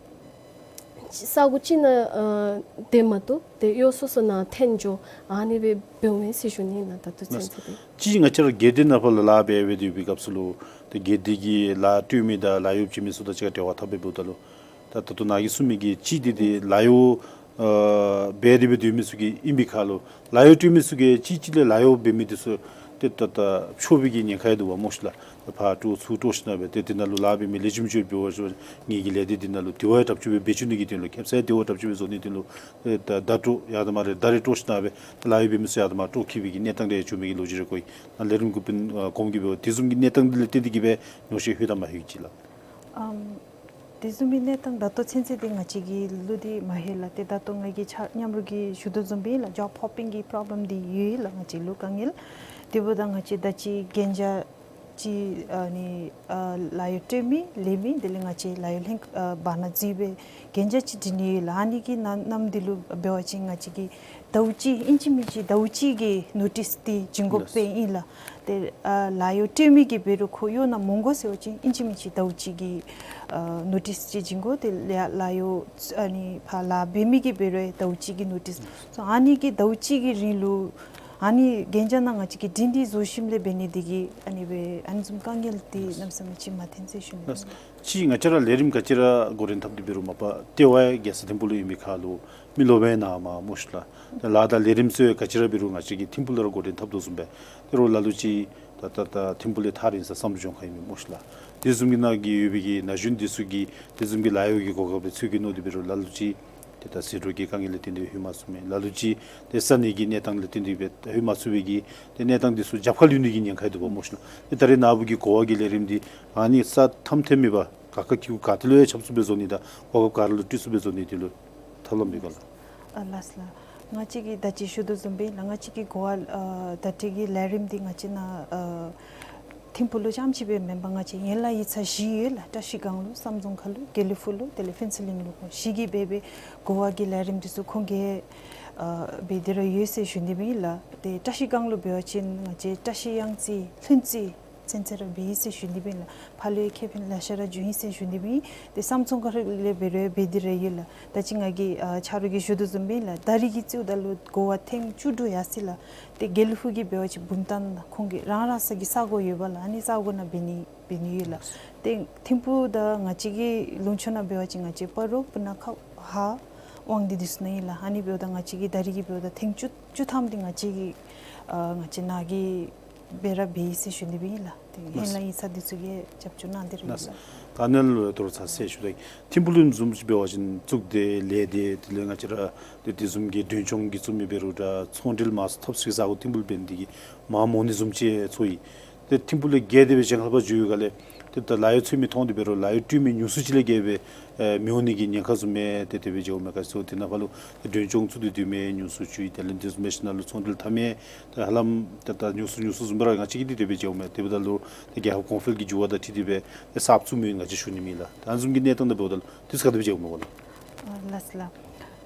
ས་གོ་ཅིག་ནང་ཨ་སྡོད་མ་བཏུབ། ཏེ་གཡོག་སོ་སོ་ནང་འཐོན་འགྱོ་ཨ་ནི་སྦེ་འབདཝ་མས་ཟེར་ཞུ་ནི་ཨིན་ལགས། ད་ལྟོ་ཚུན་ཚོད་འདི། ཅིག་ང་བཅས་ར་སྒེར་སྡེ་ནང་ཕར་ལུ་ལཱ་འབད་འབད་དེ་ཡོད་པའི་སྐབས་སུ་ལུ་ཏེ་སྒེར་སྡེ་གི་ལཱ་སྤྲོད་མི་དང་ལཱ་གཡོག་བྱིན་མི་ཚུ་དང་གཅིག་ཁར་འབྲེལ་བ་འཐབ་སྦེ་འབདཝ་ད་ལུ་ད་ད་ལྟོ་ནཱ་གིས་གསུངས་མི་གི་ཅིག་འདི་ཏེ་ལཱ་གཡོག་ཨ་འབད་དེ་སྦེ་སྡོད་མི་ཚུ་གི་ཨིན་པའི་ཁར་ལུ་ལཱ་གཡོག་སྤྲོད་མི་ཚུ་གིས་ཅིག་ཅིག་ལས་ལཱ་གཡོག་འབད་མི་འདི་ཚུ་ཏེ་ད་ད་འཕྱོག་པའི་གི་ཉེན་ཁ་ཡང་འདུག་པ་སྨོ་ཤིག་ལགས། ཕར་སྤྲོ་ཚུར་སྤྲོ་ཞིནམ་སྦེ་ཏེ་དེ་ནང་ལུ་ལཱ་འབད་མི་ལེགས་ཤོམ་ཅིག་འབད་བ་ཅིན་ངེ་གི་ལས་སྡེ་འདི་ནང་ལུ་དེ་བ་ཡང་དྲགཔ་ཅིག་སྦེ་འབད་བཅུག་ནི་གི་དོན་ལུ་ཁེབ་ས་ཡང་དེ་བ་དྲགཔ་ཅིག་སྦེ་བཟོ་ནི་དོན་ལུ་ཨེ་ད་བརྡ་སྤྲོད་ཡར་དང་མར་རེ་བརྡ་རེ་སྤྲོ་ཞིནམ་སྦེ་ལཱ་གཡོག་འབད་མི་ཚུ་ཡར་དང་མར་སྤྲོ་འཁྱིད་པའི་གི་གནས་སྟངས་རེ་བྱུང་མི་གི་ལོ་རྒྱུས་རེ་གོ་ཡི། ནཱ་ལས་རིམ་གུ་སྤུན་ཨ་གོངམ་གི་འབདཝ་དེ་བཟུམ་གྱི་གནས་སྟངས་འདི་ལས་བརྟེན་ཏེ་གིས་སྦེ་ཉོགས་བཤད་ལྷོད་དམ་མ་ལྷོད་ཅིག་ལགས། ཨམ་དེ་བཟུམ་མའི་གནས་སྟངས་ད་ལྟོ་ཚུན་ཚོད་འདི་ང་བཅས་ཀྱི་ལུ་འདི་མ་ལྷོད་ལགས། ཏེ་ད་ལྟོ་ང་གིས་ཆ་མཉམ་རོགས་ཀྱིས་ཞུ་དོ་བཟུམ་སྦེ་ལགས་job hopping གི་problem འདི་ཡོད་ལགས། ང་བཅས་ལུ་དཀའ་ངལ་དེ་འབདཝ་ད་ང་བཅས་ད་ཅི་གན་རྒྱ་ཅིག་ཨ་ནི་ཨ་ལཱ་གཡོག་སྤྲོད་མི་ལེན་མི་དེ་ལས་ང་བཅས་ལཱ་གཡོག་ལྷན་ཨ་བར་ན་འཛུལ་སྦེ་གན་རྒྱ་ཅིག་འབྲི་ནི་ཡོད་ལགས། ཨ་ནི་གི་ནང་ནམ་འདི་ལུ་འབད་བ་ཅིན་ང་བཅས་ཀྱི་ཟླཝ་གཅིག་ཨིན་ཅི་མིན་ཅི་ཟླཝ་གཅིག་གི་ནོ་ཊིསི་འདི་བྱིན་དགོཔ་ཨིན་ལགས། ཏེ་ཨ་ལཱ་གཡོག་སྤྲོད་མི་གིས་འབད་རུང་ཁོ་གཡོག་ནང་མ་འོང་དགོ་ཟེར་བ་ཅིན་ཨིན་ཅི་མིན་ཅི་ཟླཝ་གཅིག་གི་ཨ་ནོ་ཊིསི་ཅིག་བྱིན་དགོ། དེ་ལས་ལཱ་གཡོག་ཨ་ནི་ཕར་ལཱ་འབད་མི་གིས་འབད་རུང་ཟླཝ་གཅིག་གི་ནོ་ཊིསི། སོ་ཨ་ནི་གི་ཟླཝ་གཅིག་གི་རིང་ལུ་ཨ་ནི་གན་རྒྱ་ནང་ང་བཅས་ཀྱིས་འབྲི་འདི་བཟོ་ཞིནམ་ལས་འབད་ནི་འདི་གིས་ཨ་ནི་སྦེ་ཨ་ནི་བཟུམ་དཀའ་ངལ་འདི་གནམ་མེད་ས་མེད་ཅིག་མ་ཐོན་ཟེར་ཞུ་ནི་ཨིན་ལགས། ཅིག་ང་བཅས་ར་ལས་རིམ་ག་ཅི་ར་འགོ་འདྲེན་འཐབ་སྟེ་འབད་རུང་མ་པ་ལྟེ་བ་ཡང་རྒྱལ་ས་ཐིམ་ཕུག་ལུ་ཨིན་པའི་ཁར་ལུ་མི་ལོག་པའི་ནང་མར་སྨོ་ཤིག་ལགས། ཏེ་ལཱ་དང་ལས་རིམ་ཚུ་ཡང་ག་ཅི་ར་འབད་རུང་ང་བཅས་ཀྱིས་ཐིམ་ཕུག་ལུ་ར་འགོ་འདྲེན་འཐབ་དོ་བཟུམ་སྦེ། ཏེ་རོགས་ལ་ལུ་ཅིག་ད་ད་ད་ཐིམ་ཕུག་ལས་ཐག་རིང་ས་བསམ་འགྲུབ་ལྗོངས་མཁར་ཨིན་མས་སྨོ་ཤིག་ལགས། དེ་བཟུམ་གྱི་ནང་གི་ཡོད་པའི་གི་ན་གཞོན་འདི་ཚུ་གིས་དེ་བཟུམ་གྱི་ལཱ་གཡོག་གི་གོ་སྐབས་འཚོལ་གེ་མནོ་སྟེ་འབད་རུང་ལ་ལུ་ཅིག་ཏེ་ད་ཟད་འགྲོ་གི་དཀའ་ངལ་ལས་བརྟེན་ཏེ་ལྷོད་མ་ཚུགས་མས། ལ་ལུ་ཅིག་ཏེ་ས་གནས་ཀྱི་གནས་སྟངས་ལས་བརྟེན་ཏེ་སྦེ་ལྷོད་མ་ཚུགས་པའི་གི་ཏེ་གནས་སྟངས་འདི་ཚུ་རྒྱབ་ཁར་ལུས་ནི་གི་ཉེན་ཁ་འདུག་པ་སྨོ་ཤིག་ལགས། ཏེ་ད་རེས་ནངས་པ་གི་གོ་བ་གི་ལས་རིམ་འདི་ཨ་ནི་ས་མཐའམ་མཐའ་མེད་པ་ག་ཁ་གི་གུ་ག་ཏེ་ལུ་ཡང་ཁྱབ་ཚུགསཔ་སྦེ་བཟོ་ནི་དང་གོ་སྐབས་ག་ར་ལུ་སྤྲོད་ཚུགསཔ་སྦེ་བཟོ་ནི་དེ་ལུ་ཐབས་ལམ་འབད་ག་ལགས། ཨ་ལགས་ལགས། ང་བཅས་ཀྱིས་ད་ཅི་ཞུ་དོ་བཟུམ་སྦེ་ལགས། ང་བཅས་ཀྱི་གོ་བ་ཨ་ད་ཅི་གི་ལས་རིམ་འདི་ང་བཅས་ནཱ་ཨ་ཐིམ་ཕུག་ལུ་རྐྱངམ་ཅིག་སྦེ་མེན་པར་ང་བཅས་ཡན་ལག་ཡིག་ཚང་བཞི་ཡོད་ལགས། བཀྲ་ཤིས་སྒང་ལུ་བསམ་རྫོང་ཁ་ལུ་དགེ་ལེགས་ཕུག་ལུ་དེ་ལས་ཕུན་ཚོགས་གླིང་ལུ་ཁོང་བཞི་གིས་འབད་སྦེ་གོ་བ་གི་ལས་རིམ་འདི་ཚུ་ཁོང་གིས་ཨ་འབད་དེ་ར་ཡོད་ཟེར་ཞུ་ནི་སྦེ་ཨིན་ལགས། ཏེ་བཀྲ་ཤིས་སྒང་ལུ་འབད་བ་ཅིན་ང་བཅས་བཀྲ་ཤིས་གཡང་རྩེ་ལྷུན་རྩེ་ཚུན་ཚོད་ར་འབད་ཡི་ཟེར་ཞུ་ནི་སྦེ་ཨིན་ལགས། ཕར་ལུ་ཡང་ཁེ་ཕན་ལེ་ཤ་ར་བྱུང་ཡི་ཟེར་ཞུ་ནི་སྦེ་ཨིན། ཏེ་བསམ་རྫོང་ཁ་ལས་འབད་རུང་འབད་དེ་ར་ཡོད་ལགས། ད་ཅི་ང་གིས་ཨ་ཆ་རོགས་ཀྱིས་ཞུ་དོ་བཟུམ་སྦེ་ཨིན་ལགས། ད་རིས་ཀྱི་རྩིསཝ་ད་ལུ་གོ་བ་ཐེངས་བཅུ་དྲུག་ཡར་སོ་ཡི་ལགས། ཏེ་དགེ་ལེགས་ཕུག་གིས་འབད་བ་ཅིན་བུམ་ཐང་ནང་ཁོང་གི་རང་རང་སོ་གི་ས་གོ་ཡོད་པ་ལགས། ཨ་ནི་ས་གོ་ནང་འབད་ནི་འབད་ནི་ཡོད་ལགས། ཏེ་ཐིམ་ཕུག་དང་ང་བཅས་ཀྱི་ལུང་ཕྱོགས་ནང་འབད་བ་ཅིན་ང་བཅས་སྤ་རོ་སྤུ་ན་ཁ་ཧཱ་དབང་འདུས་འདི་ཚུ་ནང་ཨིན་ལགས། ཨ་ནི་འབདཝ་ད་ང་བཅས་ཀྱིས་ད་རིས་ཀྱི་འབདཝ་ད་ཐེངས་བཅུ་བཅུ་ཐམ་འདི་ང་བཅས་ཀྱིས་ཨ་ང་བཅས་ནཱ་གིས་འབད་ར་འབད་ཡི་ཟེར་ཞུ་ནི་སྦེ་ཨིན་ལགས། ཏེ་ཡན་ལག་ཡིག་ཚང་འདི་ཚུ་གིས་རྒྱབ་སྐྱོར་གནང་སྟེ་ར་ཨིན་ལགས། ད་ནཱ་ལུ་ཡང་དོ་རུང་ཚར་གསལ་ཞུ་ད་གེ། ཐིམ་ཕུག་ལུ་བཟུམ་ཅིག་འབད་བ་ཅིན་གཙུག་སྡེ་ལས་སྡེ་དེ་ལས་ང་བཅས་ར་ཏེ་དེ་བཟུམ་གྱི་མགྲོན་སྐྱོང་གིས་བཙུགས་མི་འབད་རུང་འདྲ་ཚོང་འབྲེལ་མང་སུ་འཐབ་ས་གི་ས་གོ་ཐིམ་ཕུག་ལུ་འབད་ནི་དེ་གིས་མངམ་འོང་ནི་བཟུམ་ཅིག་ཚོར་ཡི། ཏེ་ཐིམ་ཕུག་ལས་བརྒལ་ཏེ་སྦེ་གཞན་ཁར་ཕར་འགྱོ་བའི་སྒང་ལས་ཏེ་ད་ལཱ་གཡོག་འཚོལ་མི་མཐོང་སྟེ་འབད་རུང་ལཱ་གཡོག་སྤྲོད་མི་ཉུང་སུ་ཅིག་ལས་བརྒལ་སྦེ་ཨེ་མི་འོང་ནི་གི་ཉེན་ཁ་བཟུམ་མས། ཏེ་དེ་སྦེ་མཇལཝ་མས། ག་ཅི་ཟེར་དེ་ནང་ཕར་ལུ་ཏེ་མགྲོན་སྐྱོང་བཙུགས་ཏེ་སྡོད་མི་ཉུང་སུ་བཅུག་ཡི། དེ་ལས་དེ་བཟུམ་མས་ཞིནམ་ལས་ཚོང་འབྲེལ་འཐབ་མི་ཏེ་ཧ་ལམ་ཏེ་ད་ཉུང་སུ་ཉུང་སུ་བཟུམ་སྦེ་ར་ང་བཅས་ཀྱིས་ཏེ་དེ་སྦེ་མཇལཝ་མས། དེ་འབདཝ་ད་ལུ་ཏེ་རྒྱལ་ཁབ་གོང་འཕེལ་གྱི་འགྱུར་བ་དང་འཁྲིལ་ཏེ་སྦེ་ཏེ་གསརཔ་བཙུགས་མི་ང་བཅས་ཞུ་ནི་མེད་ལགས། ད་ཨ་ནི་བཟུམ་གྱི་གནས་སྟངས་དང་འབདཝ་ད་ལུ་དུས་ག་དེ་སྦེ་མཇལཝ་མས་གོ་ལགས། ཨ་ལགས་ལགས།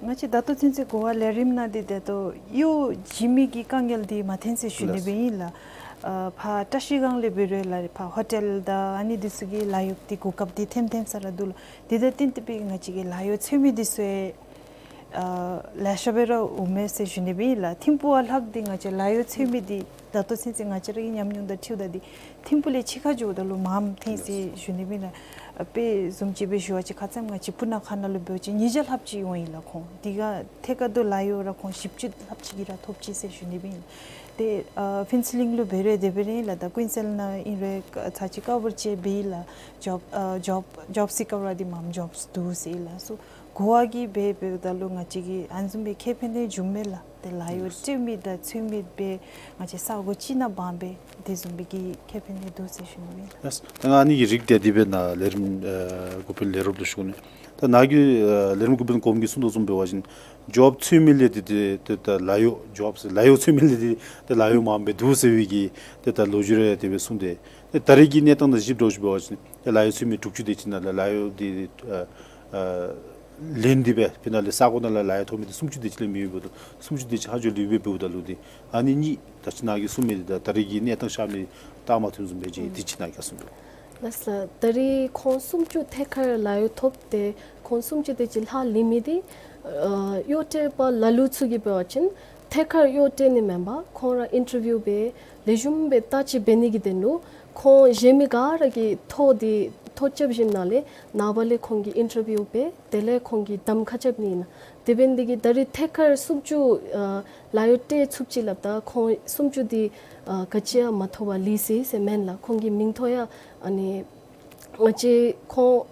ང་བཅས་ད་ལྟོ་ཚུན་ཚོད་གོ་བ་ལས་རིམ་ནང་འདི་ད་ལྟོ་གཡོག་བྱིན་མི་གི་དཀའ་ངལ་འདི་མ་ཐོན་ཟེར་ཞུ་ནི་སྦེ་ཨིན་ལགས། ཨ་ཕར་བཀྲ་ཤིས་སྒང་ལས་འབད་རུང་ལགས་ཕར་ཧོ་ཊེལ་དང་ཨ་ནི་འདི་ཚུ་གི་ལཱ་གཡོག་འདི་གོ་སྐབས་འདི་ཐོནམ་ཐོནམ་ས་ར་འདུག་ལགས། དེ་དང་བསྟུན་ཏེ་སྦེ་ང་བཅས་ཀྱི་ལཱ་གཡོག་འཚོལ་མི་འདི་ཚུ་ཡང་ཨ་ལེ་ཤ་སྦེ་ར་འོང་མས་ཟེར་ཞུ་ནི་སྦེ་ཨིན་ལགས། ཐིམ་ཕུག་ཨ་ལྷག་འདི་ང་བཅས་ལཱ་གཡོག་འཚོལ་མི་འདི་ད་ལྟོ་ཚུན་ཚོད་ང་བཅས་ར་གི་ཉམས་མྱོང་དང་འཁྲིལཝ་ད་འདི་ཐིམ་ཕུག་ལས་ཕྱི་ཁར་འགྱོཝ་ད་ལུ་མངམ་ཐོན་ཟེར་ཞུ་ནི་སྦེ་ཨིན་ལགས། ཨ་དཔེ་བཟུམ་ཅིག་སྦེ་ཞུ་བ་ཅིན་ཁ་ཙ་ང་བཅས་སྤུ་ན་ཁ་ནང་ལུ་འབད་བ་ཅིན་ཉིས་བརྒྱ་ལྷགཔ་ཅིག་འོང་ཡི་ལགས་ཁོང་། དེ་ཁར་ཐད་ཀར་དུ་ལཱ་གཡོག་ར་ཁོང་བཞི་བཅུ་ལྷགཔ་ཅིག་གིས་ར་ཐོབ་ཅི་ཟེར་ཞུ་ནི་སྦེ་ཨིན་ལགས། ཏེ་ཨ་ཕུན་ཚོགས་གླིང་ལུ་འབད་རུང་དེ་སྦེ་ར་ཨིན་ལགས། ད་ཀུན་གསལ་ནང་ཨིན་རུང་ཚར་གཅིག་ཀ་བར་ཅིག་འབད་ཡི་ལགས། ཇོབ་ཨ་ཇོབ་ཇོབ་སི་ཀ་བར་འདི་མངམ་ཇོབས་འདུག་ཟེར་ལགས། སོ་གོ་བ་གི་འབད་འབདཝ་ད་ལུ་ང་བཅས་ཀྱིས་ཨ་ནི་བཟུམ་སྦེ་ཁེ་ཕན་འདི་བྱུངམ་མས་ལགས། ཏེ་ལཱ་གཡོག་སྤྲོད་མི་དང་འཚོལ་མི་འབད་ང་བཅས་ས་གོ་གཅིག་ནང་འབག་སྦེ་དེ་བཟུམ་སྦེ་གི་ཁེ་ཕན་འདི་འདུག་ཟེར་ཞུ་ནི་སྦེ་ཨིན་ལགས། ལགས། ད་ང་ཨ་ནི་གི་རིགས་དེ་དེ་སྦེ་ནཱ་ལས་རིམ་ཨ་འགོ་དཔོན་ལས་རོགསཔ་ལུ་ཞུ་ནི། ད་ནཱ་གི་ཨ་ལས་རིམ་འགོ་དཔོན་གོངམ་གིས་གསུངས་དོ་བཟུམ་འབད་བ་ཅིན་ཇོབ་འཚོལ་མི་ལས་འདི་ཏེ་ཏེ་ད་ལཱ་གཡོག་ཇོབ་ཟེར་ལཱ་གཡོག་འཚོལ་མི་ལས་འདི་ཏེ་ལཱ་གཡོག་མངམ་སྦེ་འདུག་ཟེར་བའི་གི་ཏེ་ད་ལོ་རྒྱུས་རེ་དེ་སྦེ་གསུངས་ཏེ། ཏེ་ད་རེས་ཀྱི་གནས་སྟངས་དང་གཞི་བསྒྲིགས་ཞིནམ་འབད་བ་ཅིན་ཏེ་ལཱ་གཡོག་འཚོལ་མི་དྲུག་ཅུ་དེ་ཅིག་ནང་ལས་ལཱ་གཡོག་འདི་ཨ་ཨ་ལེན་ཏེ་སྦེ་ཕི་ནཱ་ལས་ས་གོ་ནང་ལས་ལཱ་གཡོག་ཐོབ་མི་འདི་སུམ་ཅུ་དེ་ཅིག་ལས་མི་ཡོདཔ་ད་སུམ་ཅུ་དེ་ཅིག་ཧ་ཅང་ལུས་པས་འབདཝ་ད་ལུ་ཏེ་ཨ་ནི་གཉིས་ད་ཅི་ནཱ་གིས་གསུངས་མི་འདི་དང་ད་རེས་ཀྱི་གནས་སྟངས་ཤར་མི་སྟབས་མ་མཐུན་བཟུམ་སྦེ་ཅིག་དེ་ཅིག་ནཱ་གིས་གསུངས་འདུག། ལགས་ལགས། ད་རེས་ཁོང་སུམ་ཅུ་ཐད་ཀར་ལཱ་གཡོག་ཐོབ་སྟེ་ཁོང་སུམ་ཅུ་དེ་ཅིག་ལྷག་ལུས་མི་འདི་ཨ་གཡོག་སྤྲོད་པ་ལ་ལུ་ཚུ་གིས་འབད་བ་ཅིན་ཐད་ཀར་གཡོག་སྤྲོད་ནི་མེན་པར་ཁོང་ར་ཨིན་ཊར་བིའུ་འབད་ལེགས་ཤོམ་སྦེ་བལྟ་དཔྱད་འབད་ནི་གི་དོན་ལུ་ཁོང་གཞན་མི་ག་ར་གིས་ཐོ་འདི་ཐོ་རྐྱབ་ཞིནམ་ལས་ནངས་པ་ལས་ཁོང་གིས་ཨིན་ཊར་བིའུ་འབད་དེ་ལས་ཁོང་གིས་གདམ་ཁ་རྐྱབ་ནི་ཨིན་ལགས། དེ་འབད་ནི་དེ་གིས་ད་རེས་ཐད་ཀར་སུམ་ཅུ་ཨ་ལཱ་གཡོག་སྤྲོད་ཚུགསཔ་ཅིག་སླབ་ད་ཁོང་སུམ་ཅུ་འདི་ཨ་ག་ཅི་ཡང་མ་ཐོབ་པར་ལུས་ཟེར་ཟེར་མེན་ལགས། ཁོང་གི་མིང་ཐོ་ཡང་ཨ་ནི་ང་བཅས་ཁོང་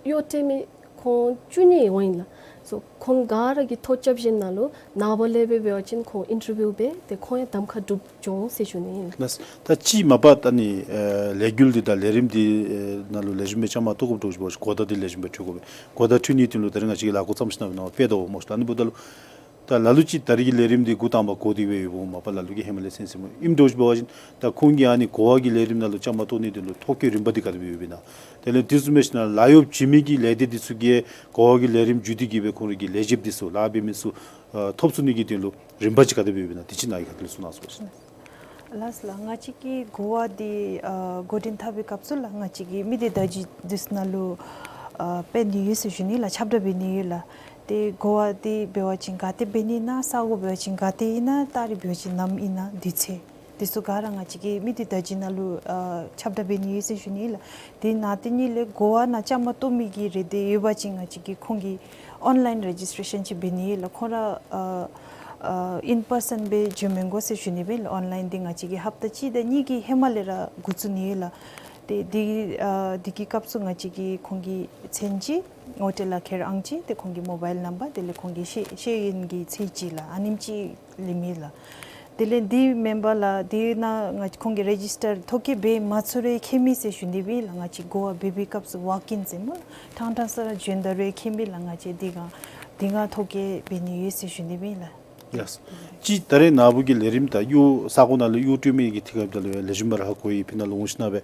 གཡོག་སྤྲོད་མི་ཁོང་བཅུ་གཉིས་འོང་ཡི་ལགས། སོ་ཁོང་ག་ར་གིས་ཐོ་རྐྱབ་ཞིནམ་ལས་ནངས་པ་ལས་འབད་བ་ཅིན་ཁོང་ཨིན་ཊར་བིའུ་འབད་དེ་ཁོང་ཡང་གདམ་ཁ་གྲུབ་འགྱོ་འོང་ཟེར་ཞུ་ནི་ཨིན་ལགས། ལགས། ད་ཅི་མ་པ་ད་ནི་ཨ་ལས་འགུལ་འདི་དང་ལས་རིམ་འདི་ཨ་ནང་ལུ་ལེགས་ཤོམ་སྦེ་བཅའ་མར་གཏོགས་དགོཔ་འདྲཝ་ཅིག་འབད་བ་ཅིན་གོ་བརྡ་འདི་ལེགས་ཤོམ་སྦེ་འཕྲོད་དགོ་པས། གོ་བརྡ་འཕྲོད་ནིའི་དོན་ལུ་ད་རེས་ང་བཅས་ཀྱིས་ལཱ་འགོ་བརྩམས་ཞིནམ་ལས་ནང་སྤེལ་དོ་སྨོ་ཤིག། ཨ་ནི་འབདཝ་ད་ལུ་ད་ལ་ལུ་ཅིག་ད་རེས་ཀྱི་ལས་རིམ་འདི་འགོ་དང་པ་གོ་སྟེ་སྦེ་ཡོདཔ་འོང་མ་པ་ལ་ལུ་གིས་ཧེ་མ་ལས་གསན་གསནམ་ཨིནམ་འདྲཝ་ཅིག་འབད་བ་ཅིན་ད་ཁོང་གིས་ཨ་ནི་གོ་བ་གི་ལས་རིམ་ནང་ལུ་བཅའ་མར་གཏོགས་ནིའི་དོན་ལུ་ཐོ་བཀོད་རིམ་པ་འདི་ག་དེ་སྦེ་ཡོདཔ་ཨིན་ན། དེ་ལས་དེ་བཟུམ་སྦེ་ཞིནམ་ལས་ལཱ་གཡོག་བྱིན་མི་གི་ལས་སྡེ་འདི་ཚུ་གིས་གོ་བ་གི་ལས་རིམ་བརྒྱུད་དེ་གིས་སྦེ་ཁོང་རའི་གི་ལས་བྱེདཔ་འདི་ཚུ་ལཱ་འབད་མི་ཚུ་ཨ་ཐོབ་ཚུགས་ནི་གི་དོན་ལུ་རིམ་པ་ཅིག་ག་དེ་སྦེ་ཡོདཔ་ཨིན་ན། དེ་ཅིག་ནཱ་གིས་ཁ་ཐུག་ལས་གསུང་གནང་ཟེར་ཞུ་ནི། ལགས་ལགས། ང་བཅས་ཀྱིས་གོ་བ་འདི་ཨ་འགོ་འདྲེན་འཐབ་པའི་སྐབས་སུ་ལགས་ང་བཅས་ཀྱིས་མི་སྡེ་བརྡ་བརྒྱུད་འདི་ཚུ་ནང་ལུ་ཨ་སྤེལ་ནི་ཡོད་ཟེར་ཞུ་ནི་ལགས། ཁྱབ་བསྒྲགས་འབད་ནི་ཡོད་ལགས། ཏེ་གོ་བ་འདི་འབད་བ་ཅིན་ག་ཏེ་འབད་ནི་ཨིན་ན་ས་གོ་འབད་བ་ཅིན་ག་ཏེ་ཨིན་ན་ཏ་རིག་འབད་བ་ཅིན་ནམ་ཨིན་ན་དུས་ཚོད་འདི་ཚུ་ག་ར་ང་བཅས་ཀྱིས་མི་སྡེ་བརྡ་བརྒྱུད་ནང་ལུ་ཨ་ཁྱབ་བསྒྲགས་འབད་ནི་ཡོད་ཟེར་ཞུ་ནི་ལགས། དེ་ནང་དེ་ཉིད་ལས་གོ་བ་ནང་བཅའ་མར་གཏོགས་མི་གི་རེ་འདོད་ཡོད་པ་ཅིན་ང་བཅས་ཀྱིས་ཁོང་གི་ཨོན་ལའིན་རེ་ཇིས་ཊེ་རེ་ཤཱན་ཅིག་འབད་ནི་ཡོད་ལགས། ཁོང་ར་ཨ་ཨ་ཨིན་པར་སཱན་སྦེ་འགྱོ་མི་དགོ་ཟེར་ཞུ་ནི་སྦེ་ཨིན་ལགས། ཨོན་ལའིན་འདི་ང་བཅས་ཀྱིས་ཧབ་ཏ་གཅིག་དང་གཉིས་ཀྱི་ཧེ་མ་ལས་ར་འགོ་བཙུགས་ནི་ཡོད་ལགས། ཏེ་འདི་ཨ་འདི་གི་སྐབས་སུ་ང་བཅས་ཀྱིས་ཁོང་གི་མཚན་ཅིག་ཧོ་ཊེལ་ལཱ་ཁྱེར་ཨང་ཅིག་ཏེ་ཁོང་གི་མོ་བཱའིལ་ནམ་བར་དེ་ལས་ཁོང་གི་ཤེས་ཤེས་ཡོན་གྱི་ཚད་ཅིག་ལགས། ཨ་ནེམ་ཅིག་ལེན་མི་ལགས། དེ་ལས་འདི་མེན་པར་ལགས་འདི་ནང་ང་ཁོང་གི་རེ་ཇིས་ཊར་ཐོ་བཀོད་འབད་མ་ཚུགས་རུང་ཁྱད་མེད་ཟེར་ཞུ་ནི་སྦེ་ཨིན་ལགས། ང་བཅས་གོ་བ་འབད་བའི་སྐབས་སུ་ཝོག་ཨིན་ཟེར་སྨོ། ཕྲང་ཕྲང་ས་ར་བྱོན་ད་རུང་ཁྱད་མེད་ལགས། ང་བཅས་འདི་ག་འདི་ག་ཐོ་བཀོད་འབད་ནི་ཡོད་ཟེར་ཞུ་ནི་སྦེ་ཨིན་ལགས། ལགས། ཅིག་ད་རེས་ནཱ་བུ་གི་ལས་རིམ་དང་གཡོག་ས་གོ་ནང་ལུ་གཡོག་སྤྲོད་མི་གི་ཐད་ཁར་ད་ལུ་ལེགས་ཤོམ་སྦེ་ར་ཧ་གོ་ཡི། ཕི་ནཱ་ལུ་འོང་ཞིནམ་སྦེ་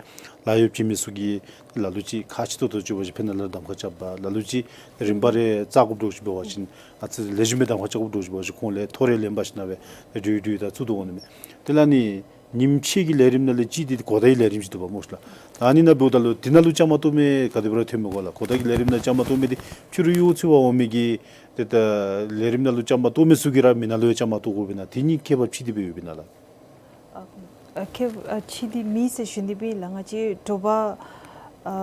ལཱ་གཡོག་བྱིན་མི་ཚུ་གིས་ལ་ལུ་ཅིག་ཁག་ཆེ་ཏོག་ཏོ་ཅིག་འབད་བ་ཅིན་ཕི་ནཱ་ལུ་གདམ་ཁ་རྐྱབ་པ་ལ་ལུ་ཅིག་རིམ་པ་རེ་བཙག་དགོཔ་འདྲཝ་ཅིག་འབད་བ་ཅིན་ཨ་ཙི་ལེགས་ཤོམ་སྦེ་གདམ་ཁ་རྐྱབ་དགོཔ་འདྲཝ་ཅིག་འབད་བ་ཅིན་ཁོང་ལས་ཐོ་རེ་ལེན་པ་ཞིནམ་སྦེ་འདྲུད་འདྲུད་ད་བཙུགས་དོ་འོང་ནི་མས། དེ་ལས་ཨ་ནི་ཉིནམ་གཅིག་གི་ལས་རིམ་ནང་ལས་གཅིག་འདི་གོ་བརྡའི་ལས་རིམ་ཅིག་འདུག་པ་སྨོ་ཤིག་ལགས། ད་ཨ་ནི་ནང་འབདཝ་ད་ལུ་འདི་ནང་ལུ་བཅའ་མར་གཏོགས་མི་ག་དེ་སྦེ་ར་ཐོན་མི་དགོ་ལགས། གོ་བརྡ་གི་ལས་རིམ་ནང་བཅའ་མར་གཏོགས་མི་འདི་ཕྱི་རུ་གཡོག་འཚོལ་བར་འོང་མི་གི་ཏེ་ད་ལས་རིམ་ནང་ལུ་བཅའ་མར་གཏོགས་མི་ཚུ་གིས་ར་མི་ནང་ལུ་ཡང་བཅའ་མར་གཏོགས་དགོཔ་ཨིན་ན། དེ་གཉིས་ཁྱད་པར་ཕྱེ་སྟེ་སྦེ་ཡོདཔ་ཨིན་ན་ལགས། ཨ་ཨ་ཁྱད་ཨ་ཕྱེ་སྟེ་མེད་ཟེར་ཞུ་ནི་སྦེ་ཨིན་ལགས། ང་བཅས་དྲོ་པ་ཨ་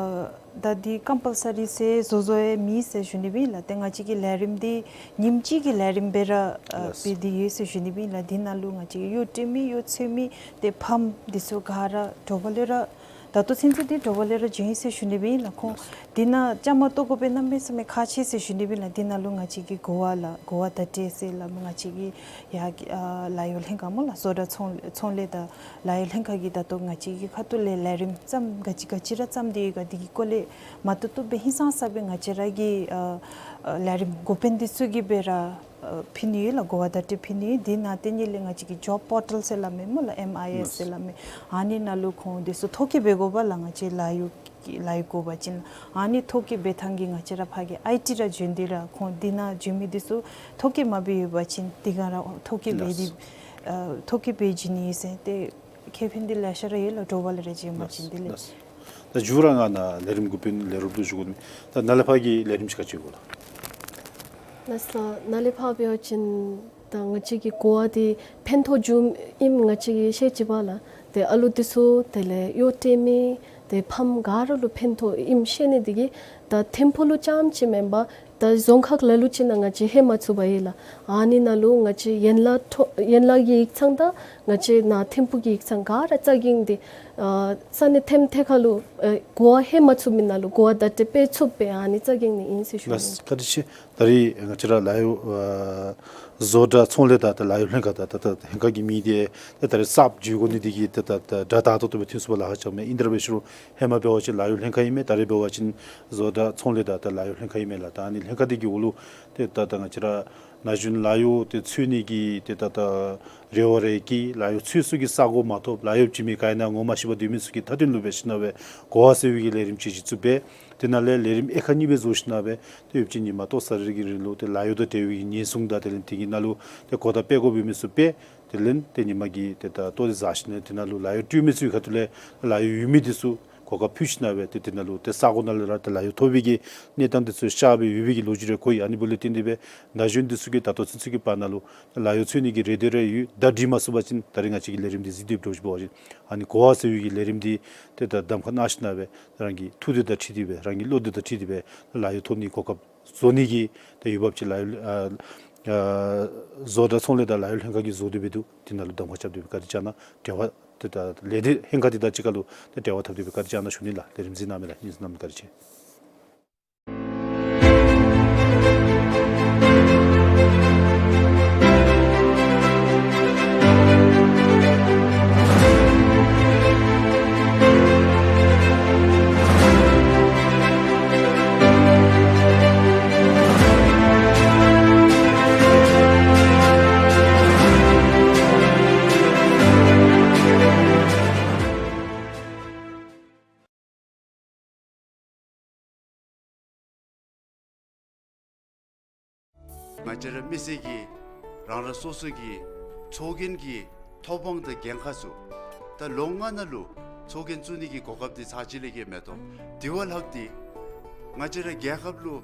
ད་འདི་ཀམ་པལ་སོ་རི་ཟེར་བཟོ་བཟོཝ་ཡང་མེད་ཟེར་ཞུ་ནི་སྦེ་ཨིན་ལགས། ཏེ་ང་བཅས་ཀྱི་ལས་རིམ་འདི་ཉིནམ་གཅིག་གི་ལས་རིམ་སྦེ་ར་ཨ་ལགས། འབད་དེ་ཡོད་ཟེར་ཞུ་ནི་སྦེ་ཨིན་ལགས། འདི་ནང་ལུ་ང་བཅས་ཀྱི་གཡོག་སྤྲོད་མི་གཡོག་འཚོལ་མི་ཏེ་ཕམ་འདི་ཚུ་ག་ར་དྲོ་པ་ལས་ར་ད་ལྟོ་ཚུན་ཚོད་འདི་དྲོ་པ་ལས་ར་བྱོན་ཡི་ཟེར་ཞུ་ནི་སྦེ་ཨིན་ལགས། ཁོང་ལགས། འདི་ནང་བཅའ་མར་གཏོགས་དགོ་པའི་གནམ་མེད་ས་མེད་ཁག་ཆེ་ཟེར་ཞུ་ནི་སྦེ་ཨིན་ལགས། འདི་ནང་ལུ་ང་བཅས་ཀྱི་གོ་བ་ལགས་གོ་བ་བརྡ་སྤྲོད་ཟེར་སླབ་མི་ང་བཅས་ཀྱི་ཡར་ཨ་ལཱ་གཡོག་ལྷན་ཁག་སྨོ་ལགས། བཟོ་གྲྭ་ཚོང་ཚོང་ལས་དང་ལཱ་གཡོག་ལྷན་ཁག་གིས་ད་ལྟོ་ང་བཅས་ཀྱི་ཁ་ཐུག་ལས་ལས་རིམ་བརྩམ་ག་ཅི་ག་ཅི་ར་བརྩམས་ཏེ་ཡོད་ག་འདི་གི་སྐོར་ལས་མ་བཏུབ་བཏུབ་སྦེ་ཧིང་སངས་ས་སྦེ་ང་བཅས་ར་གི་ཨ་ཨ་ལས་རིམ་འགོ་དཔོན་འདི་ཚུ་གིས་སྦེ་ར་ཨ་ཕུལ་ནི་ཡོད་ལགས། གོ་བ་བརྡ་སྤྲོད་ཕུལ་ནི་ཡོད། འདི་ནང་དེ་ཉིད་ལས་ང་བཅས་ཀྱི་ཇོབ་པོར་ཊལ་ཟེར་སླབ་མི་སྨོ་ལགས། ཨེམ་ཨའི་ཨེསི་ཟེར་སླབ་མི་ཨ་ནི་ནང་ལུ་ཁོང་འདི་ཚུ་ཐོ་བཀོད་འབད་དགོ་པ་ལགས། ང་བཅས་ལཱ་གཡོག་ལཱ་གཡོག་དགོ་པ་ཅིན་ཨ་ནི་ཐོ་བཀོད་འབད་ཐངས་ཀྱི་ང་བཅས་ར་ཕར་གྱི་ཨའི་ཊི་ར་བྱོན་ཏེ་ར་ཁོང་འདི་ནང་བྱོན་མི་འདི་ཚུ་ཐོ་བཀོད་མ་འབད་ཡོད་པ་ཅིན་འདི་ག་ར་ཐོ་བཀོད་འབད་དེ་ལགས། ཨ་ཐོ་བཀོད་འབད་བྱིན་ནི་ཨིན་ཟེར། ཏེ་ཁེ་ཕན་འདི་ལེ་ཤ་ར་ཡོད་ལགས། དྲོ་པ་ལས་ར་བྱོན་པ་ཅིན་འདི་ལས། ལགས། ད་མཇུག་ར་ང་ནཱ་ལས་རིམ་འགོ་དཔོན་ལས་རོགསཔ་ལུ་ཞུ་དགོ་མི་ད་ནཱ་ལས་ཕར་གྱི་ལས་རིམ་ཅིག་ག་ཅི་ཡོད་ག་ལགས། ལགས་སོ། ནཱ་ལས་ཕར་འབད་བ་ཅིན་ད་ང་བཅས་ཀྱི་གོ་བ་འདི་ཕན་ཐོགས་བྱུངམ་ཨིནམ་ང་བཅས་ཀྱིས་ཤེས་ཅི་པ་ལགས། ཏེ་ཨ་ལུ་འདི་ཚུ་དེ་ལས་གཡོག་སྤྲོད་མི་ ཏེ་ཕམ་ག་ར་ལུ་ཕན་ཐོགས་ཨིནམ་ཤེས་ནི་འདི་གིས་ད་ཐིམ་ཕུག་ལུ་རྐྱངམ་ཅིག་མེན་པར་ད་རྫོང་ཁག་ལ་ལུ་ཅིག་ནང་ང་བཅས་ལྷོད་མ་ཚུགས་པས་ལགས། ཨ་ནི་ནང་ལུ་ང་བཅས་ཡན་ལག་ཐོ་ཡན་ལག་གི་ཡིག་ཚང་དང་ང་བཅས་ནཱ་ཐིམ་ཕུག་གི་ཡིག་ཚང་ག་ར་རྩ་འགེངས་ཏེ་ཨ་ས་གནས་ཐེམ་ཐེ་ཁ་ལུ་ཨ་གོ་བ་ལྷོད་མ་ཚུགས་མི་ནང་ལུ་གོ་བ་བརྡ་སྤྲོད་འབད་ཚུགསཔ་སྦེ་ཨ་ནི་རྩ་འགེངས་ནི་ཨིན་ཟེར་ཞུ་ནི། ལགས་བཀའ་དྲིན་ཆེ། ད་རིས་ང་བཅས་ར་ལཱ་གཡོག་ཨ་བཟོ་གྲྭ་ཚོང་ལས་དང་ད་ལཱ་གཡོག་ལྷན་ཁག་དང་ད་ད་ལྷན་ཁག་གི་མི་འདི་ད་ད་རིས་གསརཔ་འཛུལ་དགོ་ནི་འདི་གིས་ད་ད་ད་སྒྲ་ད་ཏོག་ཏོ་སྦེ་ཐོན་ཚུགས་པར་ལཱ་ཁག་རྐྱབ་མས། ཨིན་ཏེ་ར་འབད་ཞུ་རུང་ཧེ་མ་འབད་བ་ཅིན་ལཱ་གཡོག་ལྷན་ཁག་ཨིན་མས། ད་རིས་འབད་བ་ཅིན་བཟོ་གྲྭ་ཚོང་ལས་དང་ད་ལཱ་གཡོག་ལྷན་ཁག་ཨིན་མས་ལགས། ད་ཨ་ནི་ལྷན་ཁག་འདི་གི་འོག་ལུ་ཏེ་ད་ད་ང་བཅས་ར་ན་གཞོན་ལཱ་གཡོག་ཏེ་འཚོལ་ནི་གི་ཏེ་ད་ད་རེ་བ་རེ་གི་ལཱ་གཡོག་འཚོལ་ས་གི་ས་གོ་མ་ཐོབ་ལཱ་གཡོག་བྱིན་མི་ག་ཨིན་ན་ངོ་མ་ཤེས་པར་སྡོད་མི་ཚུ་གི་མཐའ་དོན་ལུ་འབད་ཞིན་ན་སྦེ་གོ་བ་ཟེར་བའི་གི་ལས་རིམ་ཅིག་གཞི་བཙུགས་འབད། དེ་ནང་ལས་ལས་རིམ་དབྱེ་ཁག་གཉིས་སྦེ་བཟོ་ཞིན་ན་སྦེ་ཏེ་ཡོདཔ་ཅིག་ཉིན་མ་ལྟོ་ས་རེ་གི་རིང་ལུ་ཏེ་ལཱ་གཡོག་དང་འབྲེལ་བའི་གི་ཉེན་སྲུང་དང་དེ་ལས་དེ་གི་ནང་ལུ་ཏེ་གོ་བརྡ་སྤྲོད་དགོ་པའི་མི་ཚུ་སྦེ། དེ་ལས་ཏེ་ཉིན་མ་གི་ཏེ་ད་ལྟོ་འདི་བཟའ་ཞིན་ན་དེ་ནང་ལུ་ལཱ་གཡོག་སྤྲོད་མི་ཚུ་གི་ཁ་ཐུག་ལས་ལཱ་གཡོག་ཡོད་མི་འདི་ཚུ་གོ་སྐབས་ཕུལ་ཞིན་ན་སྦེ་ཏེ་དེ་ནང་ལུ་ཏེ་ས་གོ་ནང་ལས་ར་ཏེ་ལཱ་གཡོག་ཐོབ་པའི་གི་གནས་སྟངས་འདི་ཚུ་ཤར་སྦེ་ཡོད་པའི་གི་ལོ་རྒྱུས་རེ་གོ་ཡི། ཨ་ནི་འབདཝ་ལས་བརྟེན་ཏེ་སྦེ་ན་གཞོན་འདི་ཚུ་གིས་ད་ལྟོ་ཚུན་ཚོད་ཀྱི་བར་ན་ལུ་ལཱ་གཡོག་འཚོལ་ནི་གི་རེ་འདོད་རེ་ཡོད་ད་འགྲིག་མ་ཚུགས་པ་ཅིན་ད་རིས་ང་བཅས་ཀྱི་ལས་རིམ་འདི་གཟིགས་ཏེ་འགྱོ་ཞིན་འབད་བ་ཅིན་ཨ་ནི་གོ་བ་ཟེར་བའི་གི་ལས་རིམ་འདི་ཏེ་ད་གདམ་ཁ་གནང་ཞིན་ན་སྦེ་རང་གི་ཐུགས་འདོད་དང་འཁྲིལ་ཏེ་སྦེ་རང་གི་བློ་འདོད་དང་འཁྲིལ་ཏེ་སྦེ་ལཱ་གཡོག་ཐོབ་ནི་གོ་སྐབས་བཟོ་ནི་གི་ད་འོས་འབབ་ཅིག་ལཱ་གཡོག་ཨ་ཨ་བཟོ་གྲྭ་ཚོང་ལས་དང་ལཱ་གཡོག་ལྷན་ཁག་གིས་བཟོ་སྟེ་སྦེ་འདུག། དེ་ནང་ལུ་གདམ་ཁ་རྐྱབ་སྟེ་སྦེ་བཀའ་དྲིན་བསྐྱང་གནང་། འབྲེལ་བ་ཏེ་ད་ལས་སྡེ་ལྷན་ཁག་འདི་དང་གཅིག་ཁར་ལུ་ཏེ་འབྲེལ་བ་འཐབ་སྟེ་སྦེ་བཀའ་དྲིན་བསྐྱང་གནང་ཞུ་ནི་ལགས། ལས་རིམ་གཟིགས་གནང་མི་ལ་སྙིང་གཟིགས་གནང་མི་བཀའ་དྲིན་ཆེ། ང་བཅས་ར་མི་སེར་གྱི་རང་རང་སོ་སོ་གི་ཚོགས་རྒྱན་གྱི་ཐོབ་དབང་དང་འགན་ཁག་ཚུ་ད་ལོ་ལྔ་ནང་ལུ་ཚོགས་རྒྱན་བཙུགས་ནི་གི་གོ་སྐབས་འདི་ཚར་གཅིག་ལས་བརྒལ་མེད་དོ། དེ་བ་ལྷག་སྟེ་ང་བཅས་ར་རྒྱལ་ཁབ་ལུ་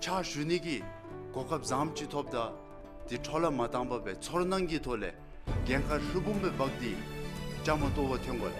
ཕྱག་ཞུ་ནི་གི་གོ་སྐབས་བཟངམ་ཅིག་ཐོབ་ད་འདི་འཕྲོ་བརླག་མ་བཏང་པར་སྦེ་ཚོར་སྣང་གི་ཐོག་ལས་འགན་ཁག་ཧྲིལ་བུམ་སྦེ་འབག་སྟེ་བཅའ་མར་གཏོགས་པར་འཐོན་དགོ་ལགས།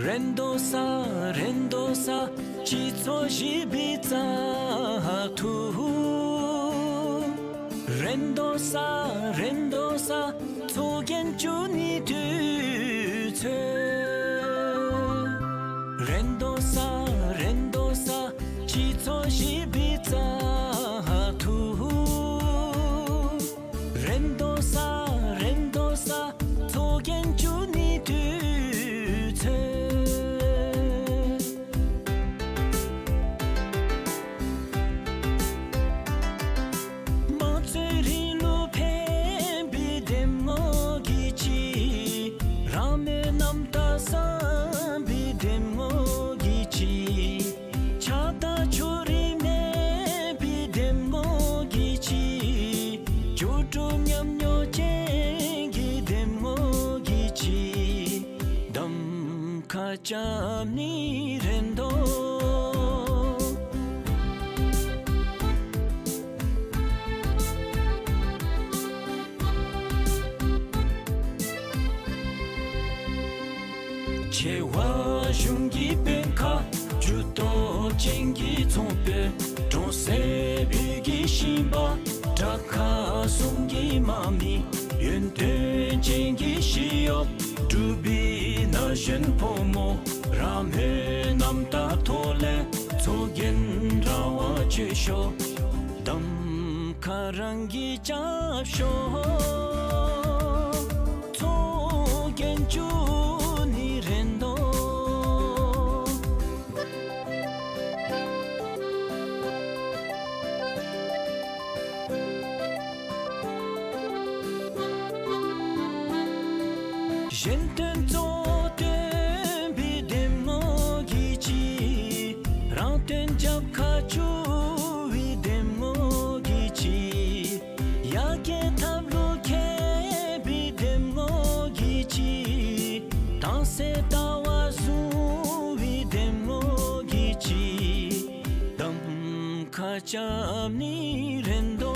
རེ་དོ་ས་རེ་དོ་ས་སྤྱི་ཚོགས་ཞི་བའི་བཙག་འཐུ། རེ་དོ་ས་རེ་དོ་ས་ཚོགས་རྒྱན་བཙུགས་ནི་དུས་ཚོད། རེ་དོ་ས་རེ་དོ་ས་སྤྱི་ཚོགས་ཞི་བའི་བཙག་འཐུ། རེ་དོ་ས་རེ་དོ་ས་ཚོགས་རྒྱན་བཙུགས་ནི་དུས་ཚོད། དམངས་གཙོའི་རིང་ལུགས་ཕན་པའི་འདེམས་ངོ་གི་ཆེད། རང་མོས་རྣམ་དག་བསམ་པའི་འདེམས་ངོ་གི་ཆེད། ཆགས་སྡང་ཕྱོགས་རིས་མེད་པའི་འདེམས་ངོ་གི་ཆེད། འགྱུར་འགྲོས་ཉམས་མྱོང་ཅན་གྱི་འདེམས་ངོ་གི་ཆེད། གདམ་ཁ་རྐྱབ་ནི་རེ་དོ། ཆེ་བ་གཞུང་གི་དཔོན་ཁག་ཇུས་གཏོགས་ཅན་གྱི་ཚོང་དཔོན། གྲོང་གསེབ་བོད་ཀྱི་ཞིང་པ་དྲག་ཁག་གསུམ་གྱི་དམག་མི། ཡོན་ཏན་ཅན་གྱི་ཞི་གཡོག་འབྲུག་པའི་ན་གཞོན་ཕོ་མོ། རང་མོས་རྣམ་དག་ཐོག་ལས་ཚོགས་རྒྱན་རང་དབང་སྤྱོད་ཤོག། གདམ་ཁ་རང་གིས་རྐྱབ་ཤོག། ཚོགས་རྒྱན་བཙུགས་ནི་རེ་དོ། གཞན་དོན་གཙོ་བོར་བཏོན་པའི་འདེམས་ངོ་གི་ཆེད། རང་དོན་རྒྱབ་ཁར་བཅུག་པའི་ རྐྱབ་ནི་རེད་དོ།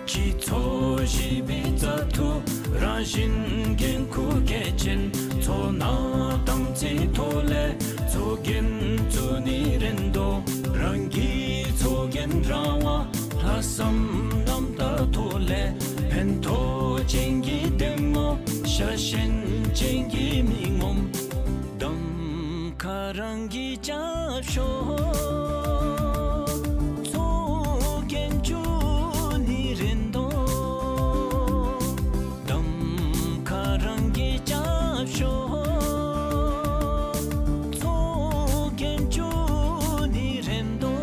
སྤྱི་ཚོགས་བཞི་པའི་བཙག་འཐུ་རང་བཞིན་འགན་ཁུར་གལ་ཆེན་ཚོགས་གནང་དམ་ཚིག་ཐོག་ལས་ཚོགས་རྒྱན་བཙུགས་ནི་རེད་དོ། རང་གི་ཚོགས་རྒྱན་རང་དབང་ལྷག་བསམ་རྣམ་དག་ཐོག་ལས་ཕན་ཐོགས་ཅན་གྱི་འདེམས་ངོ་ཤ་ཞེན་ཅན་གྱི་མི་ངོམ་གདམ་ཁ་རང་གིས་རྐྱབ་ཤོག། ཚོགས་རྒྱན་བཙུགས་ནི་རེད་དོ། གདམ་ཁ་རང་གིས་རྐྱབ་ཤོག། ཚོགས་རྒྱན་བཙུགས་ནི་རེད་དོ།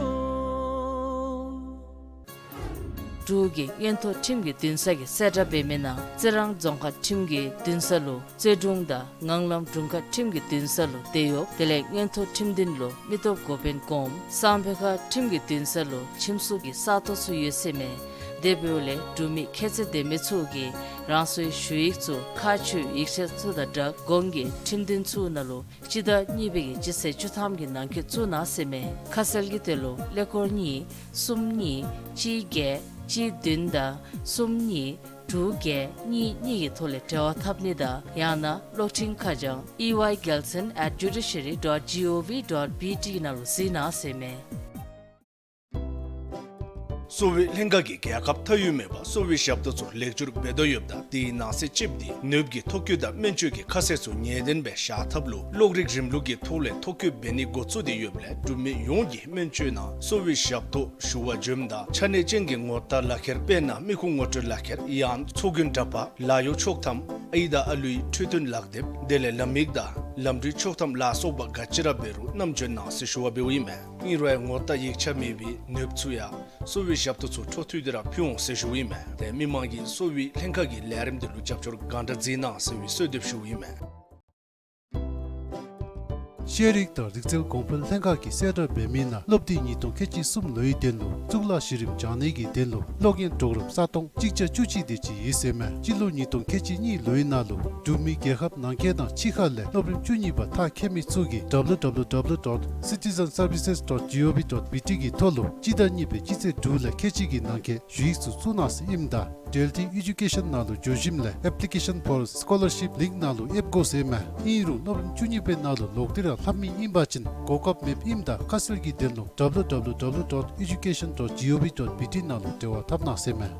འབྲུག་གི་མངོན་མཐོ་ཁྲིམས་ཀྱི་འདུན་ས་གིས་གསལ་བསྒྲགས་འབད་མི་ནང་རྩི་རང་རྫོང་ཁག་ཁྲིམས་ཀྱི་འདུན་ས་ལུ་རྩོད་དྲུང་དང་ངང་ལམ་དྲུང་ཁག་ཁྲིམས་ཀྱི་འདུན་ས་ལུ་འདེད་གཡོགཔ་དེ་ལས་མངོན་མཐོ་ཁྲིམས་འདུན་ལུ་མི་སྟོབས་འགོ་དཔོན་སྒོམ་སང་ཕོད་ཁ་ཁྲིམས་ཀྱི་འདུན་ས་ལུ་ཁྲིམས་སྲུང་གི་ས་སྟོང་ཚུ་ཡོད་ཟེར་མས། དེ་འབདཝ་ལས་འབྲུག་མི་ཁྱད་ཚད་ལྡན་མི་ཚུ་གིས་རང་སོའི་ཞུ་ཡིག་ཚུ་ཁག་ཆེ་བའི་ཡིག་ཆ་ཚུ་དང་སྦྲགས་གོང་གི་ཁྲིམས་འདུན་ཚུ་ནང་ལུ་སྤྱི་ཟླ་གཉིས་པའི་གི་སྤྱི་ཚེས་བཅུ་ཐམ་གྱི་ནང་འཁོད་བཙུགས་གནང་ཟེར་མས། ཁ་གསལ་གྱི་དོན་ལུ་ཀླད་ཀོར་གཉིས་གསུམ་གཉིས་གཅིག་བརྒྱད་གཅིག་བདུན་དང་གསུམ་གཉིས་དྲུག་བརྒྱད་གཉིས་གཉིས་ཀྱི་ཐོག་ལས་འབྲེལ་བ་འཐབ་ནི་དང་ཡང་ན་གློག་འཕྲིན་ཁ་བྱང་ཨི་ཝའི་གེལ་སན་ཨེཊ་ཇུ་ཌི་ཤ་རི་ཌོཊ་ཇི་ཨོ་ཝི་ཌོཊ་བི་ཊི་ནང་ལུ་གཟིགས་གནང་ཟེར་མས། གསོ་བའི་ལྷན་ཁག་གིས་རྒྱལ་ཁབ་མཐའ་དབུས་མེད་པར་གསོ་བའི་ཞབས་ཏོག་ཚུ་ལེགས་བཅོས་འབད་དོ་ཡོདཔ་ད་དེའི་ནང་གསེས་གཅིག་འདི་ནདཔ་གི་ཐོ་བཀོད་དང་སྨན་བཅོས་ཀྱི་ཁ་གསལ་ཚུ་ངེས་བདེན་སྦེ་བཞག་ཐབས་ལུ་གློག་རིག་རིམ་ལུགས་ཀྱི་ཐོག་ལས་ཐོ་བཀོད་འབད་ནི་འགོ་བཙུགས་ཏེ་ཡོདཔ་ལས་འབྲུག་མི་ཡོངས་ཀྱིས་སྨན་བཅོས་ནང་གསོ་བའི་ཞབས་ཏོག་ཞུ་བར་འབྱོནམ་ད་ཆ་གནས་ཅན་གྱི་ངོ་རྟགས་ལག་ཁྱེར་དཔེར་ན་མི་ཁུངས་ངོ་སྤྲོད་ལག་ཁྱེར་ཡང་ཚོགས་རྒྱན་འདྲ་པར་ལཱ་གཡོག་ཆོག་ཐམ་ཨའི་དང་ཨ་ལུའི་འཕྲོད་བསྟེན་ལག་དེབ་དེ་ལས་ལམ་ཡིག་དང་ལམ་འགྲུལ་ཆོག་ཐམ་ལ་སོགས་པ་ག་ཅི་ར་འབད་རུང་བསྣམས་འབྱོན་གནང་ཟེར་ཞུ་བ་འབདཝ་ཨིན་མས། ཨིན་རུང་ཡང་ངོ་རྟགས་ཡིག་ཆ་མེད་པའི་ནདཔ་ཚུ་ཡང་གསོ་བའི་ཞབས་ཏོག་ཚུ་འཕྲོ་མཐུད་དེ་ར་ཕུལ་འོང་ཟེར་ཞུཝ་ཨིན་མས། ཏེ་མི་མང་གིས་གསོ་བའི་ལྷན་ཁག་གི་ལས་རིམ་འདི་ལུ་རྒྱབ་སྐྱོར་གང་དྲག་མཛད་གནང་ཟེར་བའི་གསོལ་འདེབས་ཞུཝ་ཨིན་མས། ཤེས་རིག་དང་རིག་རྩལ་གོང་འཕེལ་ལྷན་ཁག་གིས་གསལ་བསྒྲགས་འབད་མི་ནང་སློབ་འདི་ཉིས་སྟོང་ཁལ་གཅིག་གསུམ་ལོའི་དོན་ལུ་གཙུག་ལག་གཞི་རིམ་སྦྱང་ནི་གི་དོན་ལུ་གློག་བརྙན་གྲོགས་རམ་ས་སྟོང་གཅིག་བརྒྱ་བཅུ་གཅིག་དེ་ཅིག་ཡོད་ཟེར་མས། སྤྱི་ལོ་ཉིས་སྟོང་ཁལ་གཅིག་གཉིས་ལོའི་ནང་ལུ་འབྲུག་མི་རྒྱལ་ཁབ་ནང་འཁོད་དང་ཕྱི་ཁ་ལས་སློབ་རིམ་བཅུ་གཉིས་པ་མཐར་འཁྱོལ་མི་ཚུ་གིས་W W W dot citizen services dot G O V dot B T གི་ཐོག་ལུ་སྤྱི་ཟླ་གཉིས་པའི་སྤྱི་ཚེས་དྲུག་ལས་ཁལ་གཅིག་གི་ནང་འཁོད་ཞུ་ཡིག་ཚུ་བཙུགས་གནང་ཟེར་ཨིནམ་ད་འབྲེལ་མཐུད་ཨེ་ཌུ་ཀེ་ཤཱན་ནང་ལུ་འགྱོ་ཞིནམ་ལས་Application for Scholarship link ནང་ལུ་ཨེབ་དགོ་ཟེར་མས། ཨིན་རུང་སློབ་རིམ་བཅུ་གཉིས་པའི་ནང་ལུ་ལོག་སྟེ་ར་ལྷབ་མི་ཨིན་པ་ཅིན་གོ་སྐབས་མེདཔ་ཨིནམ་ད་ཁ་གསལ་གྱི་དོན་ལུ་W W W dot education dot G O V dot B T ནང་ལུ་འབྲེལ་བ་འཐབ་གནང་ཟེར་མས།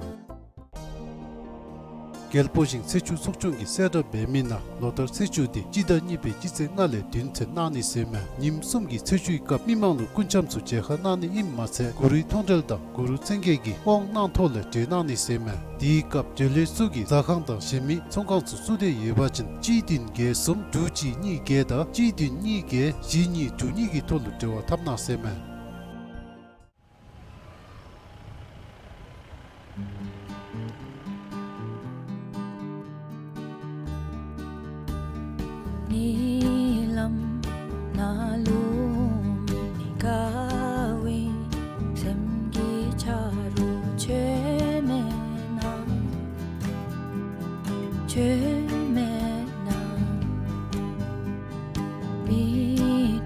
རྒྱལ་པོ་ཞིང་ཚེས་བཅུ་ཚོགས་ཆུང་གིས་གསལ་བསྒྲགས་འབད་མི་ནང་ལོ་ལྟར་ཚེས་བཅུ་འདི་སྤྱི་ཟླ་གཉིས་པའི་སྤྱི་ཚེས་ལྔ་ལས་བདུན་ཚུན་གནང་ནི་ཟེར་མས། ཉིནམ་གསུམ་གྱི་ཚེས་བཅུའི་སྐབས་མི་མང་ལུ་སྐུ་འཆམ་ཚུ་མཇལ་ཁ་གནང་ནི་ཨིནམ་མ་ཚད་གུ་རུའི་མཐོང་གྲོལ་དང་གུ་རུ་མཚན་བརྒྱད་ཀྱི་དབང་གནང་ཐོག་ལས་གྲོལ་གནང་ནི་ཟེར་མས། དེའི་སྐབས་འབྲེལ་ཡོད་ཚུ་གིས་ཟ་ཁང་དང་གཞན་མི་ཚོང་ཁང་ཚུ་བཙུགས་ཏེ་ཡོད་པ་ཅིན་གཅིག་བདུན་བརྒྱད་གསུམ་དྲུག་གཅིག་གཉིས་བརྒྱད་དང་གཅིག་བདུན་གཉིས་བརྒྱད་བཞི་གཉིས་དྲུག་གཉིས་ཀྱི་ཐོག་ལུ་འབྲེལ་བ་འཐབ་གནང་ཟེར་མས། ཉིནམ་ནང་ལུ་མི་དགའ་བའི་སེམས་ཀྱི་ཆ་རོགས་ཁྱོད་མེད་ན། ཁྱོད་མེད་ན། མི་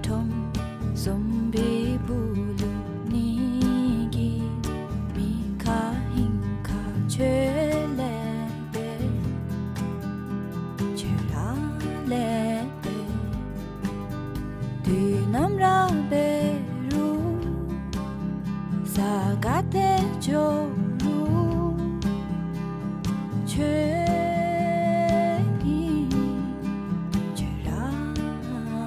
ཁྲོམ་གསུམ་པའི་སྦུག་ལུ་ནི་གི་མི་ཁ་ཧིང་ཁ་ཁྱོད་ལས་པེ། ཁྱོད་ར་ལས་པེ། དུས་ནམ་ར་འབད་རུང་ས་ག་ཏེ་འགྱོ་རུང་ཁྱོད་ཨིན། ཁྱོད་ར་ཨིན།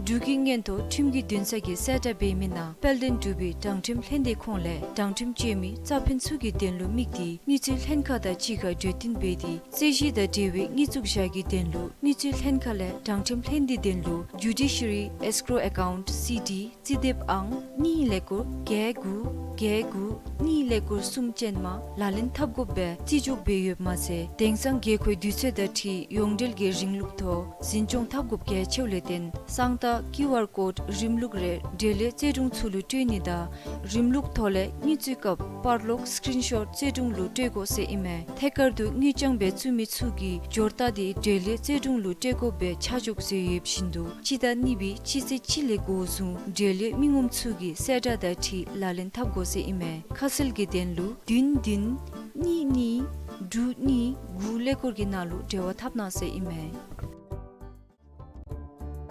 འབྲུག་གི་མངོན་མཐོ་ཁྲིམས་ཀྱི་འདུན་ས་གིས་གསལ་བསྒྲགས་འབད་མི་ནང་དཔལ་ལྡན་འབྲུག་པའི་དྲང་ཁྲིམས་ལྷན་སྡེ་ཁོངས་ལས་དྲང་ཁྲིམས་སྤྱོད་མི་རྩ་ཕན་ཚུ་གི་དོན་ལུ་དམིགས་ཏེ་དངུལ་རྩིས་ལྷན་ཁག་དང་གཅིག་ཁར་གྲོས་བསྟུན་འབད་དེ་རྩོད་གཞི་དང་འབྲེལ་བའི་དངུལ་བཙུགས་བཞག་གི་དོན་ལུ་དངུལ་རྩིས་ལྷན་ཁག་ལས་དྲང་ཁྲིམས་ལྷན་སྡེའི་དོན་ལུ་Judiciary Escrow Account C D རྩིས་དེབ་ཨང་གཉིས་ཀླད་ཀོར་བརྒྱད་དགུ་བརྒྱད་དགུ་གཉིས་ཀླད་ཀོར་གསུམ་ཅན་མ་ལག་ལེན་འཐབ་དགོཔ་སྦེ་རྩིས་འཇོག་འབད་ཡོདཔ་མ་ཚད་དེང་སང་དགོས་མཁོའི་དུས་ཚོད་དང་འཁྲིལ་ཡོངས་འབྲེལ་གྱི་རིང་ལུགས་ཐོག་འཛིན་སྐྱོང་འཐབ་དགོཔ་གལ་ཆེཝ་ལས་བརྟེན་གསང་རྟགས་ ཀིའུ་ཨར་ཀོཌ་རིམ་ལུགས་རེ་འབྲེལ་ཡོད་བརྩེ་དྲུང་ཚུ་ལུ་སྤྲོད་ནི་དང་རིམ་ལུགས་ཐོག་ལས་དངུལ་རྩིས་སྐབས་པར་ལོག་སི་ཀིརིན་ཤོཊ་བརྩེ་དྲུང་ལུ་སྤྲོད་དགོ་ཟེར་ཨིན་མས། ཐད་ཀར་དུ་དངུལ་རྐྱང་སྦེ་བཙུགས་མི་ཚུ་གིས་འབྱོར་རྟགས་དེ་འབྲེལ་ཡོད་བརྩེ་དྲུང་ལུ་སྤྲོད་དགོཔ་སྦེ་ཆ་འཇོག་མཛད་ཡོདཔ་བཞིན་དུ་སྤྱི་ཟླ་གཉིས་པའི་སྤྱི་ཚེས་གཅིག་ལས་འགོ་བཟུང་འབྲེལ་ཡོད་མི་ངོམ་ཚུ་གིས་གསལ་བསྒྲགས་དང་འཁྲིལ་ལག་ལེན་འཐབ་དགོ་ཟེར་ཨིན་མས། ཁ་གསལ་གྱི་དོན་ལུ་བདུན་བདུན་གཉིས་གཉིས་དྲུག་གཉིས་དགུ་ཀླད་ཀོར་གྱི་ནང་ལུ་འབྲེལ་བ་འཐབ་གནང་ཟེར་ཨིན་མས།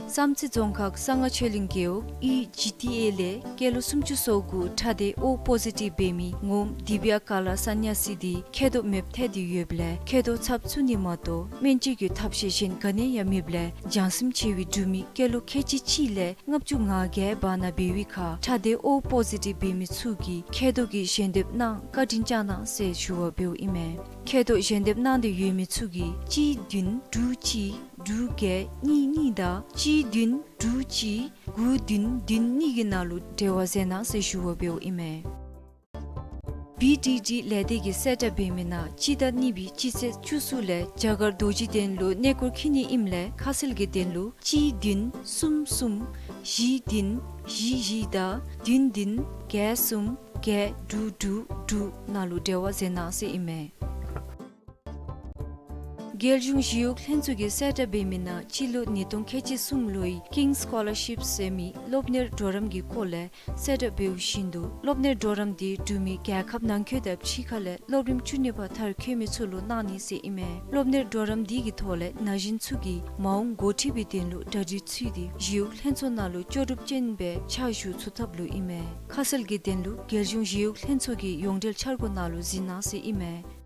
བསམ་རྩེ་རྫོང་ཁག་གསང་སྔགས་ཆོས་གླིང་རྒེད་འོག་ཨི་ཇི་ཊི་ཨེ་ལས་སྐྱེས་ལོ་སུམ་ཅུ་སོ་དགུ་ཁྲག་སྡེ་ཨོ་པོ་ཟི་ཊིབ་འབད་མི་ངོམ་དི་བི་ཡ་ཀ་ལ་ས་ནྱ་སི་དེ་མཁལ་རྡོག་མེདཔ་ཐལ་ཏེ་ཡོདཔ་ལས་མཁལ་རྡོག་ཚབ་བཙུགས་ནི་མ་གཏོགས་སྨན་བཅོས་ཀྱི་ཐབས་ཤེས་གཞན་ག་ནི་ཡང་མེདཔ་ལས་བྱང་སེམས་ཆེ་བའི་འབྲུག་མི་སྐྱེས་ལོ་ཁལ་གཅིག་གཅིག་ལས་ལྔ་བཅུ་ང་བརྒྱད་བར་ན་འབད་བའི་ཁར་ཁྲག་སྡེ་ཨོ་པོ་ཟི་ཊིབ་འབད་མི་ཚུ་གིས་མཁལ་རྡོག་གི་ཞལ་འདེབས་གནང་བཀའ་དྲིན་བསྐྱང་གནང་ཟེར་ཞུ་བ་འབདཝ་ཨིན་མས། མཁལ་རྡོག་ཞལ་འདེབས་གནང་སྟེ་ཡོད་མི་ཚུ་གིས་གཅིག་བདུན་དྲུག་གཅིག་དྲུག་བརྒྱད་གཉིས་གཉིས་དང་གཅིག་བདུན་དྲུག་གཅིག་དགུ་བདུན་བདུན་གཉིས་ཀྱི་ནང་ལུ་འབྲེལ་བ་མཛད་གནང་ཟེར་ཞུ་བ་འབདཝ་ཨིན་མས། བི་ཌི་ཌི་ལས་སྡེ་གིས་གསལ་བསྒྲགས་འབད་མི་ནང་སྤྱི་ཟླ་གཉིས་པའི་སྤྱི་ཚེས་བཅུ་གསུམ་ལས་རྒྱ་གར་རྡོ་རྗེ་གདན་ལུ་གནས་སྐོར་འཁྱིད་ནི་ཨིནམ་ལས་ཁ་གསལ་གྱི་དོན་ལུ་གཅིག་བདུན་གསུམ་གསུམ་བཞི་བདུན་བཞི་བཞི་དང་བདུན་བདུན་བརྒྱད་གསུམ་བརྒྱད་དྲུག་དྲུག་དྲུག་ནང་ལུ་འབྲེལ་བ་མཛད་གནང་ཟེར་ཨིན་མས། རྒྱལ་གཞུང་ཞི་གཡོག་ལྷན་ཚོགས་ཀྱིས་གསལ་བསྒྲགས་འབད་མི་ནང་སྤྱི་ལོ་ཉིས་སྟོང་ཁལ་གཅིག་གསུམ་ལོའི་ཀིང་སི་སི་ཀོ་ལར་ཤིབ་ཟེར་མི་སློབ་གཉེར་གྲོགས་རམ་གྱི་སྐོར་ལས་གསལ་བསྒྲགས་འབདཝ་བཞིན་དུ་སློབ་གཉེར་གྲོགས་རམ་དེ་འབྲུག་མི་རྒྱལ་ཁབ་ནང་འཁོད་དང་ཕྱི་ཁ་ལས་སློབ་རིམ་བཅུ་གཉིས་པ་མཐར་འཁྱོལ་མི་ཚུ་ལུ་གནང་ནི་ཟེར་ཨིན་མས། སློབ་གཉེར་གྲོགས་རམ་དེ་གི་ཐོག་ལས་ན་གཞོན་ཚུ་གིས་མ་འོངས་འགོ་ཁྲིད་པའི་དོན་ལུ་གྲ་སྒྲིག་ཚུད་དེ་ཞི་གཡོག་ལྷན་ཚོགས་ནང་ལུ་ལྕོགས་གྲུབ་ཅན་སྦེ་ཕྱག་ཞུ་ཚུགས་ཐབས་ལུ་ཨིན་མས། ཁ་གསལ་གྱི་དོན་ལུ་རྒྱལ་གཞུང་ཞི་གཡོག་ལྷན་ཚོགས་ཀྱི་ཡོངས་འབྲེལ་འཆར་སྒོ་ནང་ལུ་གཟིགས་གནང་ཟེར་ཨིན་མས།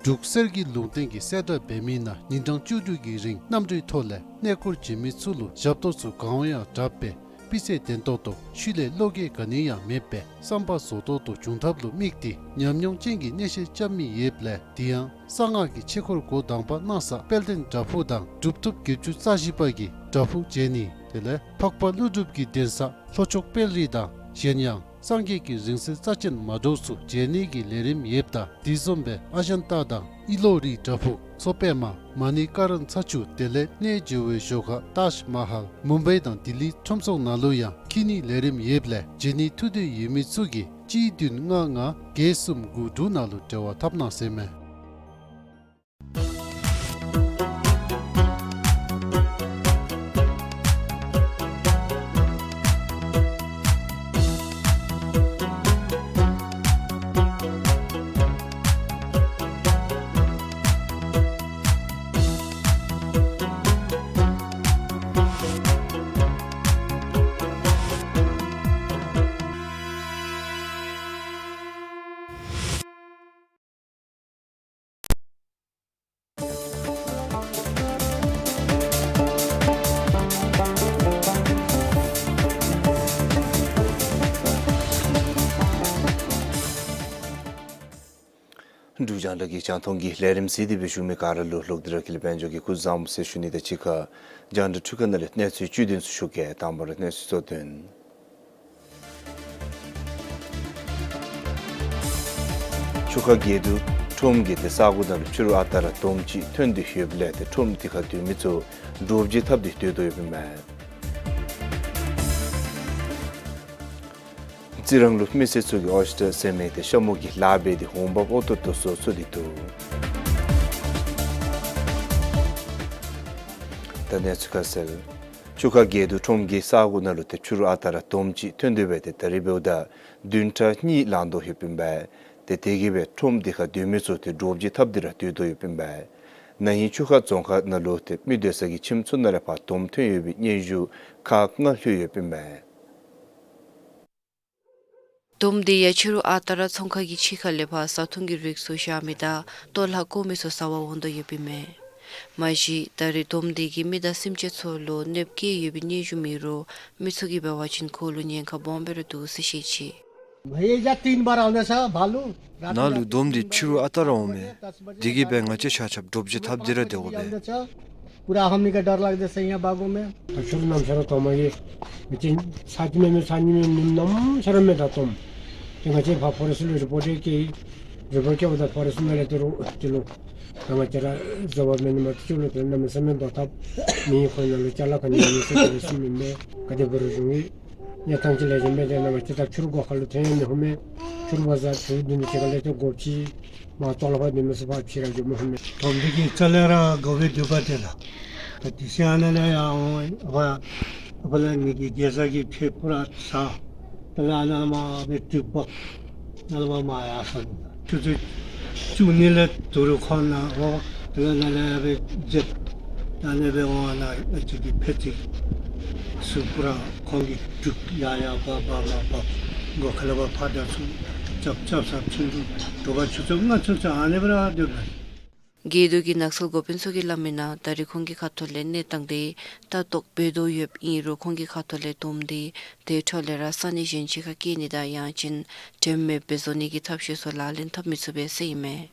འབྲུག་གསེར་གྱི་ལུང་བསྟན་གྱིས་གསལ་བསྒྲགས་འབད་མི་ནང་ཉིན་གྲངས་བཅུ་དྲུག་གི་རིང་གནམ་གྲུའི་ཐོག་ལས་གནས་སྐོར་བྱོན་མི་ཚུ་ལུ་ཞབས་ཏོག་ཚུ་གང་འོང་ཡང་དྲག་པས་སྤུས་ཚད་ལྡན་ཏོག་ཏོ་ཤུལ་ལས་བློ་འགྱོད་ག་ནི་ཡང་མེདཔ་སྦེ་བསམ་པ་རྫོགས་ཏོག་ཏོ་འབྱུང་ཐབས་ལུ་དམིགས་ཏེ་ཉམས་མྱོང་ཅན་གྱི་གནས་བཤད་རྐྱབ་མི་ཡོདཔ་ལས་དེ་ཡང་གསང་སྔགས་ཀྱི་ཆོས་འཁོར་འགོ་དང་པ་གནང་ས་དཔལ་ལྡན་བྲག་ཕུག་དང་གྲུབ་ཐོབ་བརྒྱད་ཅུ་རྩ་བཞི་པ་གི་བྲག་ཕུག་མཇལ་ནི་དེ་ལས་འཕགས་པ་ཀླུ་སྒྲུབ་ཀྱི་གདན་ས་ལྷོ་ཕྱོགས་དཔལ་རི་དང་གཞན་ཡང་སངས་རྒྱས་ཀྱི་རིང་བསྲེལ་རྩ་ཅན་མ་འདྲཝ་ཚུ་མཇལ་ནི་གི་ལས་རིམ་ཡོདཔ་ད་དེ་བཟུམ་སྦེ་ཨ་ཇན་ཏ་དང་ཨི་ལོ་རི་བྲག་ཕུག་མཚོ་པདྨ་མ་ཎི་ཀ་རན་ཚ་ཆུ་དེ་ལས་གནས་མཇལ་བའི་ཞོར་ཁར་ཏཱཇ་མ་ཧཱལ་མུམ་བེ་དང་ལྡི་ལི་ཁྲོམ་ཚོགས་ནང་ལུ་ཡང་འཁྱིད་ནི་ལས་རིམ་ཡོདཔ་ལས་མཇལ་ནི་ཐུགས་འདོད་ཡོད་མི་ཚུ་གིས་གཅིག་བདུན་ལྔ་ལྔ་བརྒྱད་གསུམ་དགུ་དྲུག་ནང་ལུ་འབྲེལ་བ་འཐབ་གནང་ཟེར་མས། འབྲུག་རྒྱང་བསྒྲགས་ཀྱི་རྒྱང་མཐོང་གི་ལས་རིམ་གཟིགས་ཏེ་སྦེ་བཞུགས་མི་ག་ར་ལུ་ལོག་སྟེ་ར་ཀུན་ལེགས་དཔལ་འབྱོར་གྱིས་སྐུ་གཟུགས་བཟང་པོ་ཟེར་ཞུ་ནི་དང་གཅིག་ཁར་རྒྱང་བསྒྲགས་འཕྲུལ་ཁང་ནང་ལས་གནས་ཚུལ་བཅུད་དོན་ཚུ་ཞུ་གེ། དང་པ་ར་གནས་ཚུལ་གཙོ་དོན། ཆུ་ཁ་རྒེད་འོག་ཁྲོམ་གྱི་ཏེ་ས་གོ་ནང་ལུ་ཕྱི་རུ་ཨ་རྟག་ར་དོམ་ཅིག་ཐོན་ཏེ་ཡོདཔ་ལས་ཏེ་ཁྲོམ་དེ་ཁར་སྡོད་མི་ཚུ་འདྲོག་བྱེལ་འཐབ་སྟེ་སྡོད་དོ་ཡོདཔ་ཨིན་མས། རྩི་རང་ལུ་མི་སེར་ཚུ་གིས་ཨོ་སི་ཊར་ཟེར་མི་ཏེ་ཤ་མུ་གི་ལཱ་འབད་དེ་འོང་འབབ་ཨོ་ཏོ་ཏོ་སོ་སོ་སྟེ་འདུག། ད་གནས་ཚུལ་ཁ་གསལ། ཆུ་ཁ་རྒེད་འོག་ཁྲོམ་གྱི་ས་གོ་ནང་ལུ་ཏེ་ཕྱི་རུ་ཨ་རྟག་ར་དོམ་ཅིག་ཐོན་དོ་ཡོདཔ་ཏེ་ད་རིས་འབདཝ་ད་བདུན་ཕྲག་གཉིས་ལང་དོ་ཡོདཔ་ཨིན་པས། ཏེ་དེ་གིས་སྦེ་ཁྲོམ་དེ་ཁར་སྡོད་མི་ཚུ་ཏེ་འདྲོག་བྱེལ་འཐབ་སྟེ་ར་སྡོད་དོ་ཡོདཔ་ཨིན་པས། ན་ཧིང་ཆུ་ཁ་རྫོང་ཁག་ནང་ལུ་ཏེ་མི་སྡོད་ས་གི་ཁྱིམ་ཚུ་ནང་ལས་ཕར་དོམ་ཐོན་ཡོད་པའི་སྙན་ཞུ་ཁག་ལྔ་ལྷོད་ཡོདཔ་ཨིན་པས། དོམ་དེ་ཡང་ཕྱི་རུ་ཨ་རྟག་ར་ཚོང་ཁང་གི་ཕྱི་ཁ་ལས་ཕར་བཟའ་འཐུང་གི་རིགས་ཚུ་བཞག་མི་དང་ལྟོ་ལྷག་བཀོ་མི་ཚུ་ཟ་བར་འོང་དོ་ཡོདཔ་ཨིན་མས། མ་གཞི་ད་རིས་དོམ་དེ་གིས་མི་དང་སེམས་ཅན་ཚུ་ལུ་གནོདཔ་བཀལ་ཡོད་པའི་སྙན་ཞུ་མེད་རུང་མི་ཚུ་གིས་འབད་བ་ཅིན་ཁོ་ལུ་ཉེན་ཁ་སྦོམ་སྦེ་ར་འདུག་ཟེར་བཤད་ཅི། भैया, तीन बार आने से भालू। ནཱ་ལུ་དོམ་དེ་ཕྱི་རུ་ཨ་རྟག་ར་འོང་མས། དེ་གིས་སྦེ་ང་བཅས་ཆ་ཁྱབ་འདྲོག་བྱེལ་འཐབ་སྟེ་ར་སྡོད་དགོ་པས། पूरा हमनी का डर लगता है यहाँ बागों में। ཕྱི་རུ་ནམ་ས་ར་དོམ་གི་མི་ཅིག་ཚར་གཅིག་མེན་མེན་ཚར་གཉིས་མེན་མེན་ནམ་ས་ར་མེད་ད་དོམ། ཏེ་ང་བཅས་ཕར་ཕོ་རེསཊ་ལུ་རི་པོཊ་བཀོད་ཡི། རི་པོཊ་བཀོདཔ་ད་ཕོ་རེསཊ་ནང་ལས་ཏེ་རུང་ཏེ་ལུ་ ད་ང་བཅས་ར་བཟོ་བ་མེན་ན་མ་ཏི་ཅུ་ལུ་ཏེ་གནམ་མེད་ས་མེད་དོ་ཐབས་མེད། ཁོང་ནང་ལུ་ཅ་ལ་ག་ནི་ཡང་མེད་ཟེར་དེ་སྦེ་གསུངམ་ཨིན་པས། ག་དེ་འབད་རུང་རུང་ཨིན། གནས་སྟངས་ཅིག་ལས་བཞིན་སྦེ་ཏེ་ནཱ་ང་བཅས་ད་ཕྱི་རུ་སྒོ་ཁ་ལུ་ཐོན་ཡང་མི་ལྷོད་མས། ཕྱི་རུ་བ་ཟ་ཕྱི་རུ་འདི་ནི་ཅིག་ཁ་ལས་ཏེ་སྒོ་ཕྱེ་མ་གཏོགས་ལྷོད་ནི་མེད་ས་ཕར་ཕྱི་ར་འགྱོ་མི་ལྷོད་མས། དོམ་འདི་གིས་རྩ་ལས་ར་དགའ་བའི་འདོད་པ་དེ་ལགས། ད་དེ་ཤུལ་ཨ་ནཱ་ལས་ཡར་འོང་ཨ་ཕར་ཨ་ཕར་ལས་ངེ་གི་རྒྱལ་ས་གི་ཕེ་ཕུ་ར་ས་དེ་ལས་ཨ་ནཱ་མར་སྦེ་འགྲིག་པ་ནཱ་ལས་མར་མར་ཡར་སོང་། ཆུ་ཚོད་བཅུ་གཉིས་ལས་དོ་རུང་ཁོང་ནཱ་འོང་། དེ་ལས་ནཱ་ལས་སྦེ་འཛེགས་ད་ནཱ་སྦེ་འོང་། ནཱ་ཨ་ཙི་གི་ཕད་ཙི་ཚུ་ཕུ་ར་ཁོང་གིས་འགྲུག་ཡར་ཡར་འབག་འབག་མར་འབག་སྒོ་ཁ་ལས་འབག་ཕར་དང་ཚུར་རྐྱབ་རྐྱབ་ས་ཚུན་ཚོད་དྲོ་པ་ཆུ་ཚོད་ལྔ་ཚུན་ཚོད་ཨ་ནི་སྦེ་ར་སྡོད་པས། རྒེད་འོག་གི་ནགས་ཚལ་འགོ་དཔོན་ཚུ་གིས་སླབ་མིའི་ནང་ད་རེས་ཁོང་གི་ཁ་ཐུག་ལས་གནས་སྟངས་དེ་ལྟ་རྟོག་འབད་དོ་ཡོདཔ་ཨིན་རུང་ཁོང་གི་ཁ་ཐུག་ལས་དོམ་དེ་དེ་འཕྲོ་ལས་ར་ས་གནས་གཞན་ཅིག་ཁར་སྐྱེལ་ནི་དང་ཡང་ཅིན་དྲནམ་མེདཔ་སྦེ་བཟོ་ནི་གི་ཐབས་ཤེས་ཚུ་ལག་ལེན་འཐབ་མི་ཚུགས་པས་ཟེར་ཨིན་མས།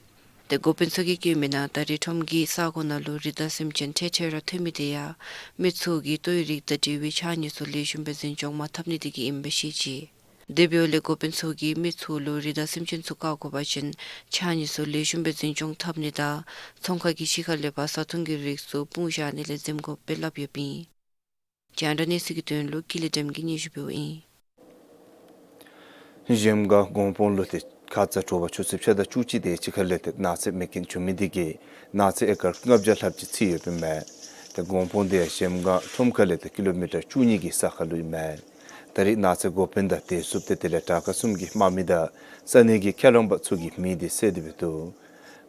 ཏེ་འགོ་དཔོན་ཚུ་གིས་བཀོད་མིའི་ནང་ད་རེས་ཁྲོམ་གྱི་ས་གོ་ནང་ལུ་རི་དྭགས་སེམས་ཅན་ཐེངས་ཐེངས་ར་ཐོན་མི་དེ་ཡང་མི་ཚུ་གིས་ལྟོའི་རིགས་དང་འབྲེལ་བའི་ཕྱགས་སྙིགས་ཚུ་ལེགས་ཤོམ་སྦེ་འཛིན་སྐྱོང་མ་འཐབ་ནི་དེ་གིས་ཨིནམ་སྦེ་བཤད་ཅི། དེ་འབདཝ་ལས་འགོ་དཔོན་ཚུ་གིས་མི་ཚུ་ལུ་རི་དྭགས་སེམས་ཅན་ཚུ་བཀག་དགོ་པ་ཅིན་ཕྱགས་སྙིགས་ཚུ་ལེགས་ཤོམ་སྦེ་འཛིན་སྐྱོང་འཐབ་ནི་དང་ཚོང་ཁང་གི་ཕྱི་ཁ་ལས་ཕར་བཟའ་འཐུང་གི་རིགས་ཚུ་སྤུངས་བཞག་ནི་ལས་འཛེམ་དགོཔ་སྦེ་སླབ་ཡོདཔ་ཨིན། རྒྱང་བསྒྲགས་གནས་ཚུལ་གྱི་དོན་ལུ་ཀུན་ལེགས་སྒྲོལམ་གིས་སྙན་ཞུ་འབདཝ་ཨིན། གཞལམ་སྒང་གོང་སྤང་ལུ་ཏེ་ཁ་ཙ་དྲོ་པ་ཆུ་ཚོད་ཕྱེད་དང་བཅུ་གཅིག་དེ་ཅིག་ཁ་ལས་ཏེ་ནགས་ཚལ་མེ་རྐྱེན་བྱུང་མི་དེ་གིས་ནགས་ཚལ་ཨེ་ཀར་ལྔ་བརྒྱ་ལྷགཔ་ཅིག་འཚིག་ཡོདཔ་ཨིན་མས། ཏེ་གོང་སྤང་དེ་ཡང་གཞལམ་སྒང་ཁྲོམ་ཁ་ལས་ཏེ་ཀི་ལོ་མི་ཊར་བཅུ་གཉིས་ཀྱི་ས་ཁར་ལུ་ཨིན་མས། ད་རེས་ནགས་ཚལ་འགོ་དཔོན་དང་བདེ་སྲུངཔ་དེ་དེ་ལས་དྲག་ཁག་གསུམ་གྱི་དམག་མི་དང་ས་གནས་ཀྱི་ཁས་བླངས་པ་ཚུ་གིས་མེ་དེ་བསད་དེ་སྦེ་འདུག།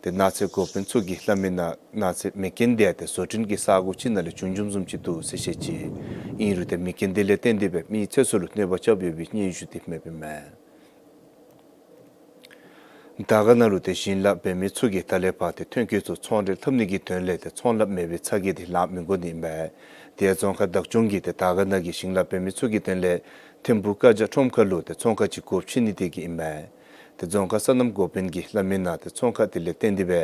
ཏེ་ནགས་ཚལ་འགོ་དཔོན་ཚུ་གིས་སླབ་མིའི་ནང་ནགས་ཚལ་མེ་རྐྱེན་དེ་ཡང་ཏེ་བཟོ་སྐྲུན་གྱི་ས་གོ་ཅིག་ནང་ལས་བྱུང་བྱུངམ་བཟུམ་ཅིག་འདུག་ཟེར་བཤད་ཅི། ཨིན་རུང་ཏེ་མེ་རྐྱེན་དེ་ལས་བརྟེན་ཏེ་སྦེ་མི་ཚེ་ཚུ་ལུ་གནོད་པ་རྐྱབ་ཡོད་པའི་སྙན་ཞུ་དེ་མེདཔ་ཨིན་མས། དར་དཀར་ན་ལུ་ཏེ་ཞིང་ལཱ་འབད་མི་ཚུ་གིས་ད་ལས་ཕར་ཏེ་ཐོན་སྐྱེད་ཚུ་ཚོང་འབྲེལ་འཐབ་ནི་གི་དོན་ལས་ཏེ་ཚོང་ལཱ་མེད་པའི་ཚ་གྱང་དེ་ལང་མི་དགོ་ནི་ཨིན་མས། དེ་ཡང་རྫོང་ཁག་བདག་སྐྱོང་གིས་ཏེ་དར་དཀར་ན་གི་ཞིང་ལཱ་འབད་མི་ཚུ་གི་དོན་ལས་ཐིམ་ཕུག་ཀ་ཇ་ཁྲོམ་ཁ་ལུ་ཏེ་ཚོང་ཁང་ཅིག་སྒོ་ཕྱེ་ནི་དེ་གིས་ཨིན་མས། ཏེ་རྫོང་ཁག་སོ་ནམ་འགོ་དཔོན་གྱིས་སླབ་མིའི་ནང་ཏེ་ཚོང་ཁང་དེ་ལས་བརྟེན་ཏེ་སྦེ་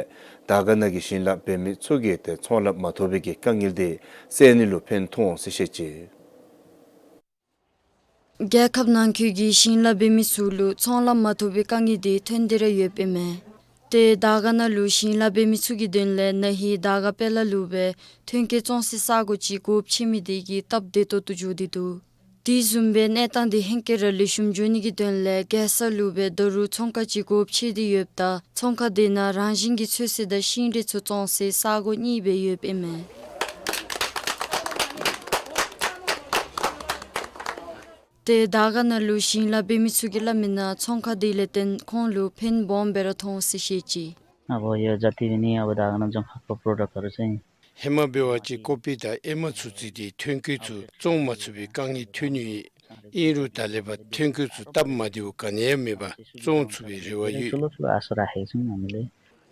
དར་དཀར་ན་གི་ཞིང་ལཱ་འབད་མི་ཚུ་གིས་ཏེ་ཚོང་ལཱ་མ་ཐོབ་པའི་གི་དཀའ་ངལ་དེ་སེལ་ནི་ལུ་ཕན་ཐོགས་ཟེར་བཤད་ཅི། རྒྱལ་ཁབ་ནང་འཁོད་ཀྱི་ཞིང་ལཱ་འབད་མི་ཚུ་ལུ་ཚོང་ལཱ་མ་ཐོབ་པའི་དཀའ་ངལ་དེ་ཐོན་ཏེ་ར་ཡོདཔ་ཨིན་མས། ཏེ་དར་དཀར་ན་ལུ་ཞིང་ལཱ་འབད་མི་ཚུ་གི་དོན་ལས་ན་ཧིང་དར་དཀར་དཔལ་ལ་ལུ་སྦེ་ཐོན་སྐྱེད་བཙོང་སའི་ས་གོ་ཅིག་སྒོ་ཕྱེ་མི་དེ་གིས་སྟབས་བདེ་ཏོག་ཏོ་འགྱོ་སྟེ་འདུག། དེ་བཟུམ་སྦེ་གནས་སྟངས་དེ་ཧེང་སྐལ་ར་ལེགས་ཤོམ་འགྱོ་ནི་གི་དོན་ལས་རྒྱལ་ས་ལུ་སྦེ་ད་རུང་ཚོང་ཁང་ཅིག་སྒོ་ཕྱེ་སྟེ་ཡོདཔ་ད་ཚོང་ཁང་དེ་ནང་རང་བཞིན་གྱི་ཚོད་བསྲེ་དང་ཤིང་འབྲས་ཚུ་བཙོང་སའི་ས་གོ་གཉིས་སྦེ་ཡོདཔ་ཨིན་མས། ཏེ་དར་དཀར་ན་ལུ་ཞིང་ལཱ་འབད་མི་ཚུ་གིས་སླབ་མིའི་ནང་ཚོང་ཁང་དེ་ལས་བརྟེན་ཁོང་ལུ་ཕན་སྦོམ་སྦེ་ར་ཐོགས་ཟེར་བཤད་ཅི། अब यो जति पनि अब धागन जङ्खाको प्रडक्टहरू चाहिँ ཧེ་མ་འབད་བ་ཅིན་ཀོ་པི་དང་ཨེ་མ་ཚུ་བརྩིས་ཏེ་ཐོན་སྐྱེད་ཚུ་བཙོང་མ་ཚུགས་པའི་དཀའ་ངལ་ཐོན་ནི་ཡོད། ཨིན་རུང་ད་ལས་ཕར་ཐོན་སྐྱེད་ཚུ་སྟབས་མ་བདེཝ་ག་ནི་ཡང་མེད་པར་བཙོང་ཚུགས་པའི་རེ་བ་ཡོད། ठुलो ठुलो आशा राखेको छौँ हामीले।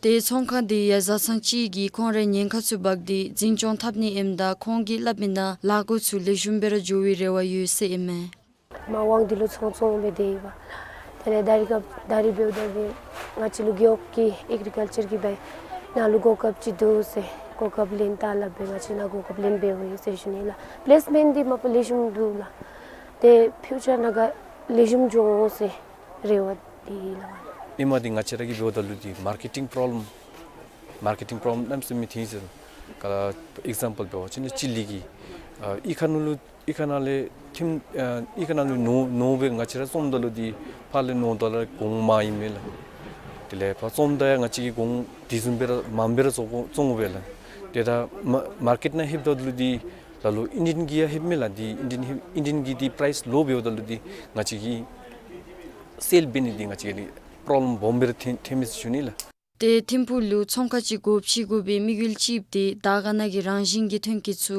ཏེ་ཚོང་ཁང་དེ་ཡང་བཟའ་ཚང་གཅིག་གིས་ཁོང་རའི་ཉེན་ཁ་ཚུ་འབག་སྟེ་འཛིན་སྐྱོང་འཐབ་ནི་ཨིནམ་ད་ཁོང་གིས་སླབ་མིའི་ནང་ལཱ་འགོ་ཚུ་ལེགས་ཤོམ་སྦེ་ར་འགྱོ་བའི་རེ་བ་ཡོད་ཟེར་ཨིན་མས། མ་དབང་འདི་ལུ་ཚོང་བཙོང་སྦེ་སྡོད་ཡི་པ། དེ་ལས་ད་རིས་སྐབས་ད་རིས་འབདཝ་ད་འདི་ང་བཅས་ལུ་རྒེད་འོག་གི་ཨེག་རི་ཀལ་ཅར་གྱིས་འབད་ནཱ་ལུ་གོ་སྐབས་ཅིག་འདུག་ཟེར་གོ་སྐབས་ལེན་ད་སླབ་སྦེ་ང་བཅས་ནཱ་གོ་སྐབས་ལེན་འབདཝ་ཨིན་ཟེར་ཞུ་ནི་ལགས། པི་ལེསི་མེནཊ་འདི་མ་པ་ལེགས་ཤོམ་འདུག་ལགས། ཏེ་ཕིའུ་ཅར་ནང་ག་ལེགས་ཤོམ་འགྱོ་འོང་ཟེར་རེ་བ་འདི་ལགས། ཨེ་མ་འདི་ང་བཅས་ར་གིས་འབདཝ་ད་ལུ་འདི་མར་ཀེ་ཊིང་པྲོབ་ལེམ་མར་ཀེ་ཊིང་པྲོབ་ལེམ་གནམ་མེད་ས་མེད་ཐོན་ཡི་ཟེར། ག་ཨིག་ཛམ་པཱལ་འབད་བ་ཅིན་ཅི་ལི་གི་ཨ་གཡུས་ཁ་ནང་ལུ་གཡུས་ཁ་ནང་ལས་ཐིམ་ཨ་གཡུས་ཁ་ནང་ལུ་ནོར་ནོར་སྦེ་ང་བཅས་ར་བཙོངམ་ད་ལུ་འདི་ཕར་ལས་ནོར་ད་ལུ་གོང་མང་ཨིན་མས་ལགས། དེ་ལས་ཕར་བཙོངམ་ད་ཡང་ང་བཅས་ཀྱིས་གོང་དེ་བཟུམ་སྦེ་ར་མངམ་སྦེ་ར་བཙོང་དགོ་བཙོང་དགོ་པས་ལགས། ཏེ་ད་མ་མར་ཀེཊ་ནང་ལྷོདཔ་ད་ལུ་འདི་ལ་ལུ་ཨིན་ཌི་ཡན་གྱིས་ཡང་ལྷོདཔ་མས་ལགས། འདི་ཨིན་ཌི་ཡན་ལྷོད་ཨིན་ཌི་ཡན་གྱི་འདི་པ་རའིསི་ལོ་འབདཝ་ད་ལུ་འདི་ང་བཅས་ཀྱིས་སེལ་འབད་ནི་འདི་ང་བཅས་ཀྱི་པྲོབ་ལེམ་སྦོམ་སྦེ་ར་ཐོན་ཐོན་མས་ཟེར་ཞུ་ནི་ལགས། ཏེ་ཐིམ་ཕུག་ལུ་ཚོང་ཁང་ཅིག་སྒོ་ཕྱེ་དགོ་པའི་དམིགས་ཡུལ་གཅིག་དེ་དར་དཀར་ན་གི་རང་བཞིན་གྱི་ཐོན་སྐྱེད་ཚུ་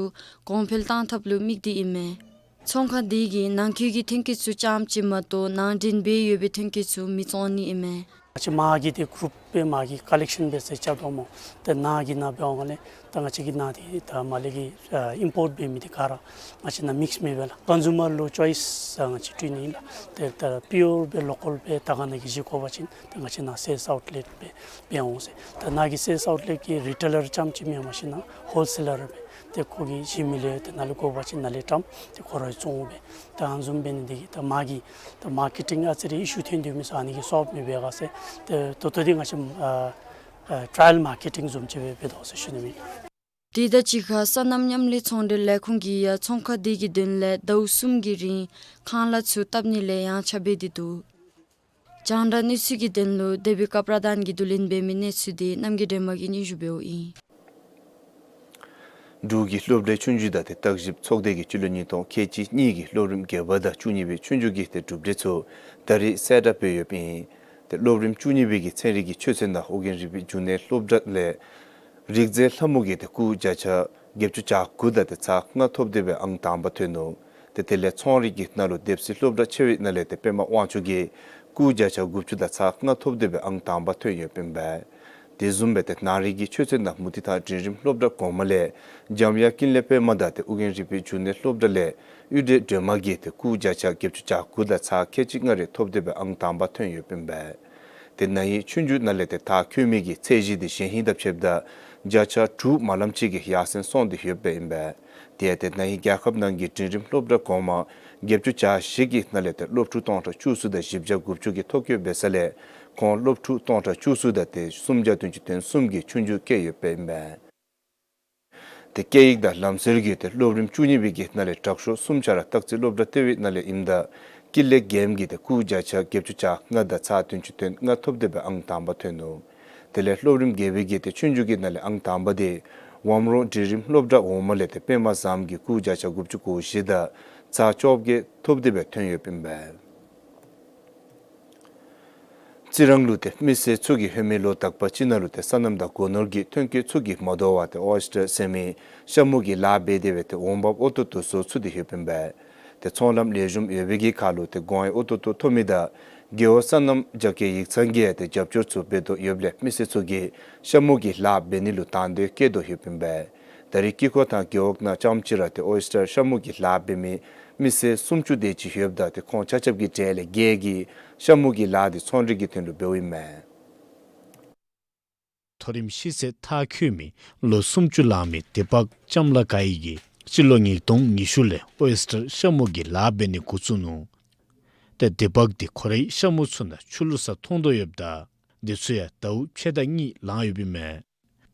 གོང་འཕེལ་གཏང་ཐབས་ལུ་དམིགས་ཏེ་ཨིན་མས། ཚོང་ཁང་དེ་གིས་ནང་འཁོད་ཀྱི་ཐོན་སྐྱེད་ཚུ་རྐྱངམ་ཅིག་མ་གཏོགས་ནང་འདྲེན་འབད་ཡོད་པའི་ཐོན་སྐྱེད་ཚུ་མི་བཙོང་ནི་ཨིན་མས། ང་བཅས་མར་གྱི་དེ་གུ་རུབ་སྦེ་མར་གྱི་ཀ་ལེག་ཤཱན་འབད་ཟེར་རྐྱབ་དོ་སྨོ། ཏེ་ནཱ་གི་ནང་འབད་འོང་ལས་ད་ང་བཅས་ཀྱི་ནཱ་འདི་ད་མར་ལས་ཀྱི་ཨ་ཨིམ་པོརཊ་འབད་མི་འདི་ག་ར་ང་བཅས་ནཱ་མིགསི་མེད་པས་ལགས། ཀོན་སུ་མར་ལུ་ཅོའིསི་ང་བཅས་སྤྲོད་ནི་ཨིན་ལགས། ཏེ་ད་པིའུར་སྦེ་ལོ་ཀཱལ་སྦེ་དར་དཀར་ན་གི་བཞེས་དགོ་པ་ཅིན་ཏེ་ང་བཅས་ནཱ་སེལསི་ཨའུཊ་ལེཊ་སྦེ་འབད་འོང་ཟེར། ད་ནཱ་གི་སེལསི་ཨའུཊ་ལེཊ་གི་རི་ཊེ་ལར་རྐྱངམ་ཅིག་མེན་པར་ཞིན་ན་ཧོལ་སེ་ལར་སྦེ་ཏེ་ཁོ་གིས་བཞེས་མི་ལས་ཏེ་ནཱ་ལུ་དགོ་པ་ཅིན་ནཱ་ལས་བཀྲམ་ཏེ་ཁོ་ར་བཙོང་སྦེ་ད་ཨ་ནི་བཟུམ་འབད་ནི་འདི་གིས་ད་མར་གྱི་ད་མར་ཀེ་ཊིང་ཨ་ཙི་རེ་ཨི་ཤུ་ཐོན་དོ་མས་ཟེར་ཨ་ནི་གིས་སོལབ་མི་འབད་ག་ཟེར། ཏེ་ད་ལྟོ་འདི་ང་བཅས་ཨ་ ཨ་ཊ་ར་ཡལ་མར་ཀེ་ཊིང་བཟུམ་ཅིག་སྦེ་འབད་དོ་ཟེར་ཞུ་ནི་ཨིན། དེ་དང་གཅིག་ཁར་སོ་ནམ་མཉམ་ལས་ཚོང་འབྲེལ་ལས་ཁུངས་ཀྱིས་ཡང་ཚོང་ཁང་དེ་གི་དོན་ལས་ཟླཝ་གསུམ་གྱི་རིང་ཁང་གླ་ཚུ་བཏབ་ནི་ལས་ཡངས་ཆག་འབད་དེ་འདུག། རྒྱང་བསྒྲགས་གནས་ཚུལ་གྱི་དོན་ལུ་དེ་བི་ཀ་པྲ་དཱན་གྱིས་བསྡུ་ལེན་འབད་མི་གནས་ཚུལ་དེ་རྣམ་རྒྱལ་སྒྲོལ་མ་གིས་སྙན་ཞུ་འབདཝ་ཨིན། འབྲུག་གི་སློབ་གྲྭའི་ཆོས་རྒྱུགས་དང་ཏེ་བརྟག་ཞིབ་ཚོགས་སྡེ་གིས་སྤྱི་ལོ་ཉིས་སྟོང་ཁལ་གཅིག་གཉིས་ཀྱི་སློབ་རིམ་བརྒྱད་པ་དང་བཅུ་གཉིས་པའི་ཆོས་རྒྱུགས་ཀྱི་ཏེ་གྲུབ་འབྲས་ཚུ་ད་རེས་གསལ་བསྒྲགས་འབད་ཡོདཔ་ཨིན། ཏེ་སློབ་རིམ་བཅུ་གཉིས་པའི་གི་ཚན་རིག་གི་ཆོས་ཚན་ནང་ཨོ་རྒྱན་རིག་པའི་འབྱུང་གནས་སློབ་གྲྭ་ལས་རིག་རྩལ་ལྷ་མོ་གིས་ཏེ་སྐུགས་བརྒྱ་ཆ་བརྒྱད་ཅུ་གྱ་དགུ་དང་ཏེ་ཚག་ལྔ་ཐོབ་སྟེ་སྦེ་ཨང་དང་པ་ཐོན་ནུག། ཏེ་དེ་ལས་ཚོང་རིག་གི་ནང་ལུ་སྡེབ་གསིག་སློབ་གྲྭ་ཆེ་བའི་ནང་ལས་ཏེ་པདྨ་དབང་ཕྱུག་གིས་སྐུགས་བརྒྱ་ཆ་དགུ་བཅུ་དང་ཚག་ལྔ་ཐོབ་སྟེ་སྦེ་ཨང་དང་པ་ཐོན་ཡོདཔ་ཨིན་པས། དེ་བཟུམ་སྦེ་ཏེ་ནང་རིག་གི་ཆོས་ཚན་ནང་མུ་ཏིག་ཐང་འབྲིང་རིམ་སློབ་གྲྭ་གོང་མ་ལས་འཇམ་དབྱངས་ཀུན་ལེགས་པདྨ་དང་ཏེ་ཨོ་རྒྱན་རིག་པའི་འབྱུང་གནས་སློབ་གྲྭ་ལས་གཡུ་སྒྲོན་སྒྲོལ་མ་གིས་ཏེ་སྐུགས་བརྒྱ་ཆ་བརྒྱད་ཅུ་གྱ་དགུ་དང་ཚག་ཁལ་གཅིག་ལྔ་རེ་ཐོབ་སྟེ་སྦེ་ཨང་དང་པ་ཐོན་ཡོདཔ་ཨིན་པས། ཏེ་ན་ཧིང་ཆོས་རྒྱུགས་ནང་ལས་ཏེ་མཐར་འཁྱོལ་མི་གི་ཚད་གཞི་དེ་གཞེས་ཧིང་དང་ཕྱདཔ་ད་བརྒྱ་ཆ་དྲུག་མ་ལམ་ཅིག་གིས་ཡར་སེང་སོང་སྟེ་ཡོདཔ་ཨིན་པས། དེ་ཡང་ཏེ་ན་ཧིང་རྒྱལ་ཁབ་ནང་གི་འབྲིང་རིམ་སློབ་གྲྭ་གོང་མ་བརྒྱད་ཅུ་གྱ་བཞི་གི་ནང་ལས་ཏེ་སློབ་ཕྲུག་སྟོང་ཕྲག་བཅུ་གསུམ་དང་བཞི་བརྒྱ་དགུ་བཅུ་གིས་ཐོ་བཀོད་འབད་ས་ལས་ཁོང་སློབ་ཕྲུག་སྟོང་ཕྲག་བཅུ་གསུམ་དང་ཏེ་སུམ་བརྒྱ་བདུན་ཅུ་དོན་གསུམ་གྱིས་ཆོས་རྒྱུགས་བཀལ་ཡོདཔ་ཨིན་པས། ཏེ་སྐད་ཡིག་དང་ལམ་སྲོལ་གྱི་ཏེ་སློབ་རིམ་བཅུ་གཉིས་པའི་གི་ནང་ལས་དྲག་ཤོས་གསུམ་ཆ་ར་སྟག་རྩེ་སློབ་གྲྭ་ལྟེ་བའི་ནང་ལས་ཨིནམ་ད་ཀུན་ལེགས་རྒྱལམོ་གིས་ཏེ་སྐུགས་བརྒྱ་ཆ་བརྒྱད་ཅུ་གྱ་ལྔ་དང་ཚག་བདུན་ཅུ་དོན་ལྔ་ཐོབ་སྟེ་སྦེ་ཨང་དང་པ་ཐོན་ནུག། དེ་ལས་སློབ་རིམ་བརྒྱད་པའི་གི་ཏེ་ཆོས་རྒྱུགས་ཀྱི་ནང་ལས་ཨང་དང་པ་དེ་ཝམ་རོང་འབྲིང་རིམ་སློབ་གྲྭ་འོག་མ་ལས་ཏེ་པདྨ་བཟངམོ་གིས་སྐུགས་བརྒྱ་ཆ་དགུ་བཅུ་གོ་བཞི་དང་ཚག་བཅོ་བརྒྱད་ཐོབ་སྟེ་སྦེ་ཐོན་ཡོདཔ་ཨིན་པས། རྩི་རང་ལུ་ཏེ་མི་སེར་ཚུ་གིས་ཧེ་མའི་ལོ་དག་པ་ཅིག་ནང་ལུ་ཏེ་སོ་ནམ་དང་སྒོ་ནོར་གྱི་ཐོན་སྐྱེད་ཚུ་གིས་མ་དོ་བར་ཏེ་ཨོ་ཡེས་ཊར་ཟེར་མི་ཤ་མུ་གི་ལཱ་འབད་དེ་སྦེ་ཏེ་འོང་འབབ་ཨོ་ཏོ་ཏོ་བཟོ་ཚུགས་ཏེ་ཡོདཔ་ཨིན་པས། ཏེ་ཚོང་ལམ་ལེགས་ཤོམ་ཡོད་པའི་གི་ཁར་ལུ་ཏེ་གོང་ཨའི་ཨོ་ཏོ་ཏོ་ཐོབ་མི་དང་རྒེད་འོག་སོ་ནམ་རྒྱ་སྐྱེད་ཡིག་ཚང་གིས་ཏེ་རྒྱབ་སྐྱོར་ཚུ་འབད་དོ་ཡོདཔ་ལས་མི་སེར་ཚུ་གིས་ཤ་མུ་གི་ལཱ་འབད་ནི་ལུ་དང་འདོད་བསྐྱེད་དོ་ཡོདཔ་ཨིན་པས། ད་རེས་དཀྱིལ་འཁོར་དང་རྒེད་འོག་ནང་རྐྱངམ་ཅིག་ར་ཏེ་ཨོ་ཡེས་ཊར་ཤ་མུ་གི་ལཱ་འབད་མི་མི་སེར་སུམ་ཅུ་དེ་ཅིག་ཡོདཔ་ད་ཏེ་ཁོང་ཆ་ཁྱབ་ཀྱི་གྲས་ལས་བརྒྱད་ཀྱིས་ཤ་མུ་གི་ལཱ་དེ་ཚོང་འབྲེལ་གྱི་དོན་ལུ་འབདཝ་ཨིན་མས། མཐོ་རིམ་ཤེས་ཚད་མཐར་འཁྱོལ་མི་ལོ་སུམ་ཅུ་ལང་མི་དི་པག་ལྕམ་ལ་ཀ་ཡི་གིས་སྤྱི་ལོ་ཉིས་སྟོང་ཉི་ཤུ་ལས་ཨོ་ཡེས་ཊར་ཤ་མུ་གི་ལཱ་འབད་ནི་འགོ་བཙུགས་ནུག། ཏེ་དི་པག་དེ་ཁོ་རའི་ཤ་མུ་ཚུ་ནང་ཆུ་བླུག་ས་མཐོང་དོ་ཡོདཔ་ད་དེ་ཚུ་ཡང་ཟླཝ་ཕྱེད་དང་གཉིས་ལང་ཡོདཔ་ཨིན་མས།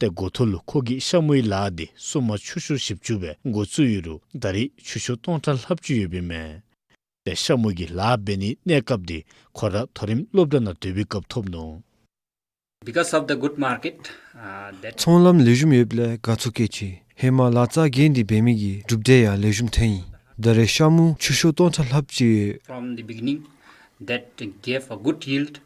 ཏེ་འགོ་ཐོག་ལུ་ཁོ་གིས་ཤ་མུའི་ལཱ་དེ་སོ་མ་ཆུ་ཤོག་བཞི་བཅུ་སྦེ་འགོ་བཙུགས་ཡོད་རུང་ད་རེས་ཆུ་ཤོག་སྟོང་ཕྲག་ལྷགཔ་ཅིག་ཡོདཔ་ཨིན་མས། ཏེ་ཤ་མུ་གི་ལཱ་འབད་ནིའི་གནས་སྐབས་དེ་ཁོ་ར་མཐོ་རིམ་སློབ་གྲྭ་ནང་སྡོད་པའི་སྐབས་ཐོབ་ནུག། Because of the good market, uh, that ཚོང་ལམ་ལེགས་ཤོམ་ཡོདཔ་ལས་དགའ་ཚོར་སྐྱེས་ཅི། ཧེ་མ་ལཱ་རྩ་འགེངས་ཏེ་འབད་མི་གི་གྲུབ་འབྲས་ཡང་ལེགས་ཤོམ་ཐོན་ཡི། ད་རེས་ཤ་མུ་ཆུ་ཤོག་སྟོང་ཕྲག་ལྷགཔ་ཅིག་ཡོད། From the beginning, that gave a good yield.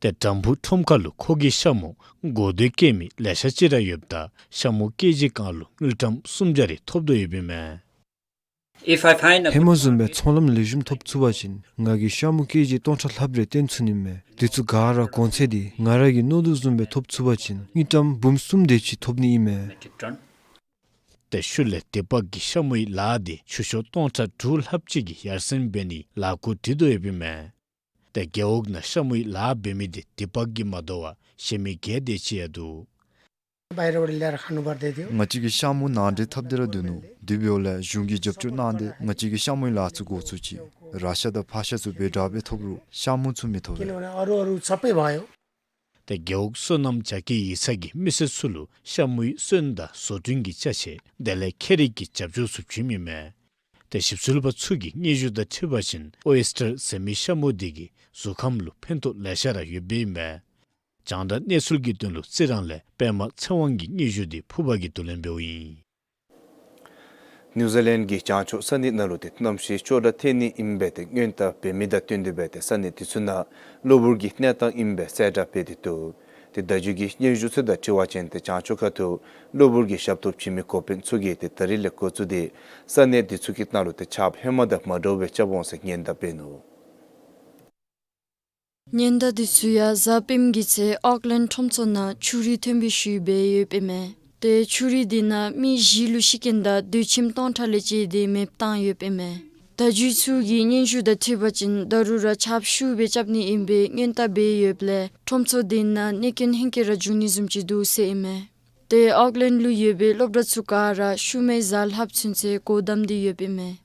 ཏེ་དམ་ཕུ་ཁྲོམ་ཁ་ལུ་ཁོ་གི་ཤ་མུ་གོ་དོ་སྐྱེ་མི་ལེ་ཤ་ཅིག་ར་ཡོདཔ་ད་ཤ་མུ་ཀེ་ཇི་གང་ལུ་དངུལ་ཀྲམ་སུམ་བརྒྱ་རེ་ཐོབ་དོ་ཡོདཔ་ཨིན་མས། If I find a ཧེ་མ་བཟུམ་སྦེ་ཚོང་ལམ་ལེགས་ཤོམ་ཐོབ་ཚུགས་པ་ཅིན་ང་གིས་ཤ་མུ་ཀེ་ཇི་སྟོང་ཕྲག་ལྷགཔ་རེ་བཏོན་ཚུགས་ནི་མས། དེ་ཚུ་ག་ར་གོང་ཚད་དེ་ང་ར་གིས་མནོ་དོ་བཟུམ་སྦེ་ཐོབ་ཚུགས་པ་ཅིན་དངུལ་ཀྲམ་འབུམ་གསུམ་དེ་ཅིག་ཐོབ་ནི་ཨིན་མས། Metric ton. ཏེ་ཤུལ་ལས་དི་པག་གི་ཤ་མུའི་ལཱ་དེ་ཆུ་ཤོག་སྟོང་ཕྲག་དྲུག་ལྷགཔ་ཅིག་གི་ཡར་སེང་འབད་ནིའི་ལཱ་འགོ་འདྲེན་དོ་ཡོདཔ་ཨིན་མས། ཏེ་རྒེད་འོག་ནང་ཤ་མུའི་ལཱ་འབད་མི་དེ་དི་པག་གིས་མ་དོ་བར་གཞན་མི་ག་དེ་ཅིག་ཡང་འདུག། बाहिरबाट ल्याएर खानुपर्दै थियो। ང་བཅས་ཀྱིས་ཤ་མུ་ནང་འདྲེན་འཐབ་སྟེ་ར་སྡོད་ནུག། དེ་འབདཝ་ལས་གཞུང་གིས་རྒྱབ་སྐྱོར་གནང་སྟེ་ང་བཅས་ཀྱིས་ཤ་མུའི་ལཱ་ཚུ་འགོ་བཙུགས་ཅི། ར་ཤ་དང་ཕག་ཤ་ཚུ་འབད་དྲག་སྦེ་ཐོབ་རུང་ཤ་མུ་ཚུ་མི་ཐོབ་པས། किनभने अरू अरू सबै भयो। ཏེ་རྒེད་འོག་སོ་ནམ་རྒྱ་སྐྱེད་ཡིག་ཚང་གིས་མི་སེར་ཚུ་ལུ་ཤ་མུའི་སོན་དང་བཟོ་སྐྲུན་གྱི་ཅ་ཆས་དེ་ལས་ཁྱད་རིག་གི་རྒྱབ་སྐྱོར་ཚུ་བྱིནམ་ཨིན་མས། ཏེ་ཞིབ་འཚོལ་པ་ཚུ་གི་སྙན་ཞུ་དང་འཁྲིལ་བ་ཅིན་ཨོ་ཡེས་ཊར་ཟེར་མི་ཤ་མུ་དེ་གིས་གཟུགས་ཁམས་ལུ་ཕན་ཐོགས་ལེ་ཤ་ར་ཡོདཔ་ཨིན་མས། རྒྱང་བསྒྲགས་གནས་ཚུལ་གྱི་དོན་ལུ་རྩི་རང་ལས་པདྨ་ཚེ་དབང་གི་སྙན་ཞུ་དེ་ཕུརཔ་གིས་བསྡུ་ལེན་འབདཝ་ཨིན། ནིའུ་ཛི་ལེནཌ་གི་བྱང་ཕྱོགས་ས་གནས་ནང་ལུ་ཏེ་གནམ་གཤིས་སྐྱོ་དྲགས་ཐོན་ནི་ཨིན་པའི་ཏེ་སྔོན་བརྡ་འབད་མི་དང་བསྟུན་ཏེ་སྦེ་ཏེ་ས་གནས་དེ་ཚུ་ནང་གློ་བུར་གྱི་གནས་སྟངས་ཨིན་པའི་གསལ་བསྒྲགས་འབད་དེ་འདུག། ཏེ་བརྡ་བརྒྱུད་ཀྱི་སྙན་ཞུ་ཚུ་དང་འཁྲིལ་བ་ཅིན་ཏེ་བྱང་ཕྱོགས་ཁ་ཐུག་གློ་བུར་གྱི་ཞབས་ཏོག་བྱིན་མི་འགོ་དཔོན་ཚུ་གིས་ཏེ་ད་རིས་ལས་འགོ་བཙུགས་ཏེ་ས་གནས་དེ་ཚུ་གི་ནང་ལུ་ཏེ་ཆརཔ་ཧེ་མ་དང་མ་འདྲཝ་སྦེ་རྐྱབ་འོང་ཟེར་སྔོན་བརྡ་འབད་ནུག། སྔོན་བརྡ་དེ་ཚུ་ཡང་གཟའ་སྤེནམ་གྱི་ཚེ་ཨོག་ལེནཌ་ཁྲོམ་ཚོགས་ནང་ཆུ་རུད་ཐོན་པའི་ཤུལ་སྦེ་ཡོདཔ་ཨིན་མས། ཏེ་ཆུ་རུད་དེ་ནང་མི་བཞི་ལུ་ཤི་རྐྱེན་དང་དུད་ཁྱིམ་སྟོང་ཕྲག་ལས་བཅད་དེ་མེདཔ་བཏང་ཡོདཔ་ཨིན་མས། བརྡ་བརྒྱུད་ཚུ་གི་སྙན་ཞུ་དང་འཁྲིལ་བ་ཅིན་ད་རུང་ར་ཆརཔ་ཤུགས་སྦེ་རྐྱབ་ནི་ཨིན་པའི་སྔོན་བརྡ་འབད་ཡོདཔ་ལས་ཁྲོམ་ཚོགས་དེ་ནང་གནོད་སྐྱོན་ཧེང་སྐལ་ར་འབྱུང་ནི་བཟུམ་ཅིག་འདུག་ཟེར་ཨིན་མས། ཏེ་ཨོག་ལེནཌ་ལུ་ཡོད་པའི་སློབ་གྲྭ་ཚུ་ག་ར་ཤུལ་མའི་གཟའ་ལྷགཔ་ཚུན་ཚོད་སྒོ་བསྡམས་ཏེ་ཡོདཔ་ཨིན་མས།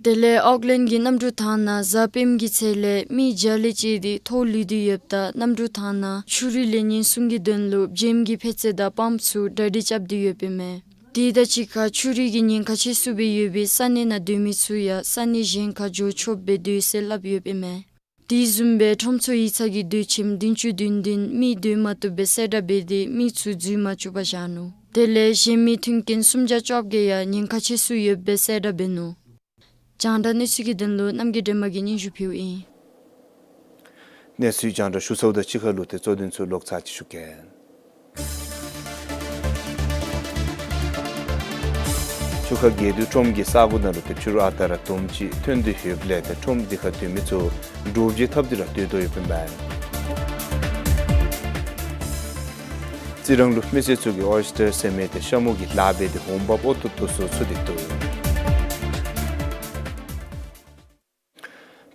དེ་ལས་ཨོག་ལེནཌ་གི་གནམ་གྲུ་ཐང་ནང་གཟའ་སྤེནམ་གི་ཚེས་ལས་མི་བརྒྱ་ལས་བཅད་དེ་ཐོག་ལུས་ཏེ་ཡོདཔ་ད་གནམ་གྲུ་ཐང་ནང་ཆུ་རུད་ལེན་ཉེན་སྲུང་གི་དོན་ལུ་བྱེམ་གྱི་འཕེལ་ཚད་དང་པམཔ་ཚུ་གྲ་སྒྲིག་རྐྱབ་སྟེ་ཡོདཔ་ཨིན་མས། དེ་དང་གཅིག་ཁར་ཆུ་རུད་ཀྱིས་ཉེན་ཁ་ཆེ་སུ་སྦེ་ཡོད་པའི་ས་གནས་ནང་སྡོད་མི་ཚུ་ཡང་ས་གནས་གཞན་ཁར་འགྱོ་ཆོགཔ་སྦེ་སྡོད་ཟེར་སླབ་ཡོདཔ་ཨིན་མས། དེ་བཟུམ་སྦེ་ཁྲོམ་ཚོགས་ཡིག་ཚང་གི་དུས་ཁྱིམ་བདུན་ཅུ་དོན་བདུན་མི་སྡོད་མ་བཏུབ་པའི་གསལ་བསྒྲགས་འབད་དེ་མི་ཚུ་འཛུལ་མ་བཅུག་པར་བཞག་ནུག། དེ་ལས་གཞན་མི་མཐུན་རྐྱེན་སུམ་བརྒྱ་བཅོ་བརྒྱད་ཡང་ཉེན་ཁ་ཆེ་སུ་ཡོདཔ་སྦེ་གསལ་བསྒྲགས་འབད་ནུག། རྒྱང་བསྒྲགས་གནས་ཚུལ་གྱི་དོན་ལུ་རྣམ་རྒྱལ་སྒྲོལ་མ་གིས་སྙན་ཞུ་ཕུལཝ་ཨིན། གནས་ཚུལ་རྒྱང་བསྒྲགས་ཞུ་ཚརཝ་ད་གཅིག་ཁར་ལུ་ཏེ་གཙོ་དོན་ཚུ་ལོག་ཚར་ཅིག་ཞུ་གེ། ཆུ་ཁ་རྒེད་འོག་ཁྲོམ་གྱི་ས་སྒོ་ནང་ལུ་ཏེ་ཕྱི་རུ་ཨ་རྟག་ར་དོམ་ཅིག་ཐོན་ཏེ་ཡོདཔ་ལས་ཏེ་ཁྲོམ་འདི་ཁར་སྡོད་མི་ཚུ་འདྲོག་བྱེལ་འཐབ་སྟེ་ར་སྡོད་དོ་ཡོདཔ་ཨིན་པས། རྩི་རང་ལུ་མི་སེར་ཚུ་གིས་ཨོའི་སི་ཊར་ཟེར་མི་ཏེ་ཤ་མུ་གི་ལཱ་འབད་དེ་འོང་འབབ་འོ་ཏོག་ཏོ་ཚུ་ཚུད་དེ་འདུག།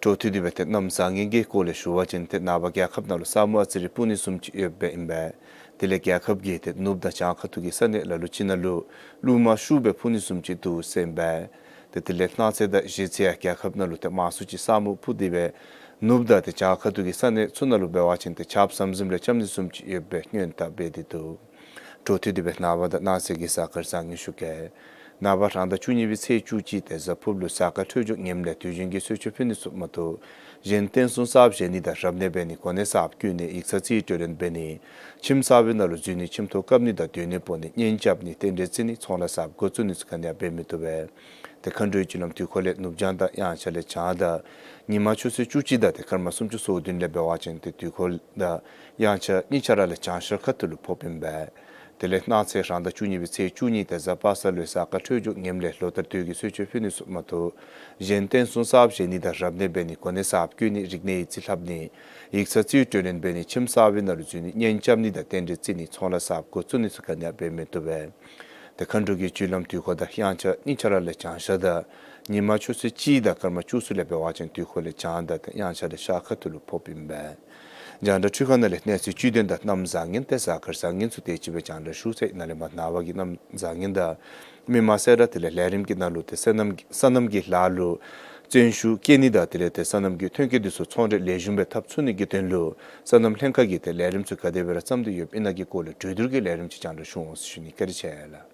འཕྲོ་མཐུད་དེ་སྦེ་ཏེ་གནམ་བཟང་ངན་གྱི་སྐོར་ལས་ཞུ་བ་ཅིན་ཏེ་ནངས་པ་རྒྱལ་ཁབ་ནང་ལུ་ས་སྨུག་ཨ་ཙི་རེ་སྤུབ་ནི་བཟུམ་ཅིག་ཡོདཔ་ཨིན་པས། དེ་ལས་རྒྱལ་ཁབ་ཀྱི་ཏེ་ནུབ་དང་བྱང་ཁ་ཐུག་གི་ས་གནས་ལ་ལུ་ཅིག་ནང་ལུ་རླུང་མ་ཤུགས་སྦེ་འཕུ་ནི་བཟུམ་ཅིག་འདུག་ཟེར་ཨིན་པས། ཏེ་དེ་ལས་གནངས་ཚེ་དང་གཞེས་ཚེ་ཡང་རྒྱལ་ཁབ་ནང་ལུ་ཏེ་མང་སུ་ཅིག་ས་སྨུག་སྤུབ་སྟེ་སྦེ་ནུབ་དང་ཏེ་བྱང་ཁ་ཐུག་གི་ས་གནས་ཚུ་ནང་ལུ་འབད་བ་ཅིན་ཏེ་ཆརཔ་ཟམ་ཟིམ་ལས་རྐྱབ་ནི་བཟུམ་ཅིག་ཡོདཔ་སྦེ་སྔོན་བརྡ་འབད་དེ་འདུག། འཕྲོ་མཐུད་དེ་སྦེ་ནངས་པ་དང་གནངས་ཚེ་གི་གཟའ་སྐར་བཟང་ངན་ཞུ་གེ། ནངས་པ་རང་ཟླ་བཅུ་གཉིས་པའི་ཚེས་བཅུ་གཅིག་ཏེ་གཟའ་ཕུརཔ་ལུ་གཟའ་སྐར་འཕྲོད་སྦྱོར་ངནམ་ལས་དུས་རྒྱུན་གྱི་གསོལ་མཆོད་ཕུལ་ནི་ཚུ་མ་གཏོགས་གཞན་རྟེན་གསུམ་གསརཔ་བཞེངས་ནི་དང་རབ་གནས་འབད་ནི་གོ་གནས་གསརཔ་བསྐོ་ནི་ཡིག་ཚང་རྩིས་སྤྲོད་ལེན་འབད་ནི་ཁྱིམ་གསར་པའི་ནང་ལུ་འཛུལ་ནི་ཁྱིམ་ཐོག་བཀབ་ནི་དང་སྡོད་གནས་སྤོ་ནི་གཉེན་རྐྱབ་ནི་རྟེན་འབྲེལ་བརྩི་ནི་ཚོང་ལཱ་གསརཔ་འགོ་བཙུགས་ནི་ཚུ་ག་ནི་ཡང་འབད་མི་བཏུབ་པས། ཏེ་མཁའ་འགྲོའི་རྒྱུ་ལམ་དུས་འཁོར་ལས་ནུབ་བྱང་དང་དབྱངས་འཆར་ལས་བྱང་དང་ཉིན་མ་ཆུ་ཚོད་བཅུ་གཅིག་དང་ཏེ་སྐར་མ་སུམ་ཅུ་སོ་བདུན་ལས་འབད་བ་ཅིན་ཏེ་དུས་འཁོར་དང་དབྱངས་འཆར་གཉིས་ཆ་ར་ལས་བྱང་ཤར་ཁ་ཐུག་ལུ་ཕོགཔ་ཨིན་པས། དེ་ལས་གནངས་ཚེ་རང་ཟླ་བཅུ་གཉིས་པའི་ཚེས་བཅུ་གཉིས་ཏེ་གཟའ་པ་སངས་ལུ་གཟའ་སྐར་འཕྲོད་སྦྱོར་ངནམ་ལས་ལོ་ལྟར་དུས་ཀྱི་གསོལ་མཆོད་ཕུལ་ནི་ཚུ་མ་གཏོགས་གཞན་རྟེན་གསུམ་གསརཔ་བཞེངས་ནི་དང་རབ་གནས་འབད་ནི་གོ་གནས་གསརཔ་བསྐོ་ནི་རིག་གནས་ཡིག་རྩིས་ལྷབ་ནི་ཡིག་ཚང་རྩིས་སྤྲོད་ལེན་འབད་ནི་ཁྱིམ་གསར་པའི་ནང་ལུ་འཛུལ་ནི་གཉེན་རྐྱབ་ནི་དང་རྟེན་འབྲེལ་བརྩི་ནི་ཚོང་ལཱ་གསརཔ་འགོ་བཙུགས་ནི་ཚུ་ག་ནི་ཡང་འབད་མི་བཏུབ་པས། ཏེ་མཁའ་འགྲོ་གི་རྒྱུ་ལམ་དུས་འཁོར་དང་དབྱངས་འཆར་གཉིས་ཆ་ར་ལས་བྱང་ཤར་དང་ཉིན་མ་ཆུ་ཚོད་གཅིག་དང་སྐར་མ་བཅུ་གསུམ་ལས་འབད་བ་ཅིན་དུས་འཁོར་ལས་བྱང་དང་ཏེ་དབྱངས་འཆར་ལས་ཤར་ཁ་ཐུག་ལུ་ཕོགཔ་ཨིན་པས། རྒྱང་བསྒྲགས་འཕྲུལ་ཁང་ནང་ལས་གནས་ཚུལ་བཅུད་དོན་དང་གནམ་བཟང་ངན་ཏེ་གཟའ་སྐར་བཟང་ངན་ཚུ་དེ་ཅིག་སྦེ་རྒྱང་བསྒྲགས་ཞུ་ཚར་ཡི། ནཱ་ལས་མར་ནངས་པ་གི་གནམ་བཟང་ངན་དང་མི་མང་གསལ་བསྒྲགས་དེ་ལས་ལས་རིམ་གྱི་ནང་ལུ་ཏེ་སོ་ནམ་སོ་ནམ་གྱི་ལཱ་ལུ་བརྩོན་ཤུགས་བསྐྱེད་ནི་དང་དེ་ལས་ཏེ་སོ་ནམ་གྱི་ཐོན་སྐྱེད་འདི་ཚུ་ཚོང་འབྲེལ་ལེགས་ཤོམ་སྦེ་འཐབ་ཚུགས་ནི་གི་དོན་ལུ་སོ་ནམ་ལྷན་ཁག་གིས་ཏེ་ལས་རིམ་ཚུ་ག་དེ་སྦེ་ར་བརྩམས་ཏེ་ཡོདཔ་ཨིན་ན་གི་སྐོར་ལས་གྲོས་བསྡུར་གྱི་ལས་རིམ་ཅིག་རྒྱང་བསྒྲགས་ཞུ་འོང་ཟེར་ཞུ་ནི། བཀའ་དྲིན་ཆེ་ལགས།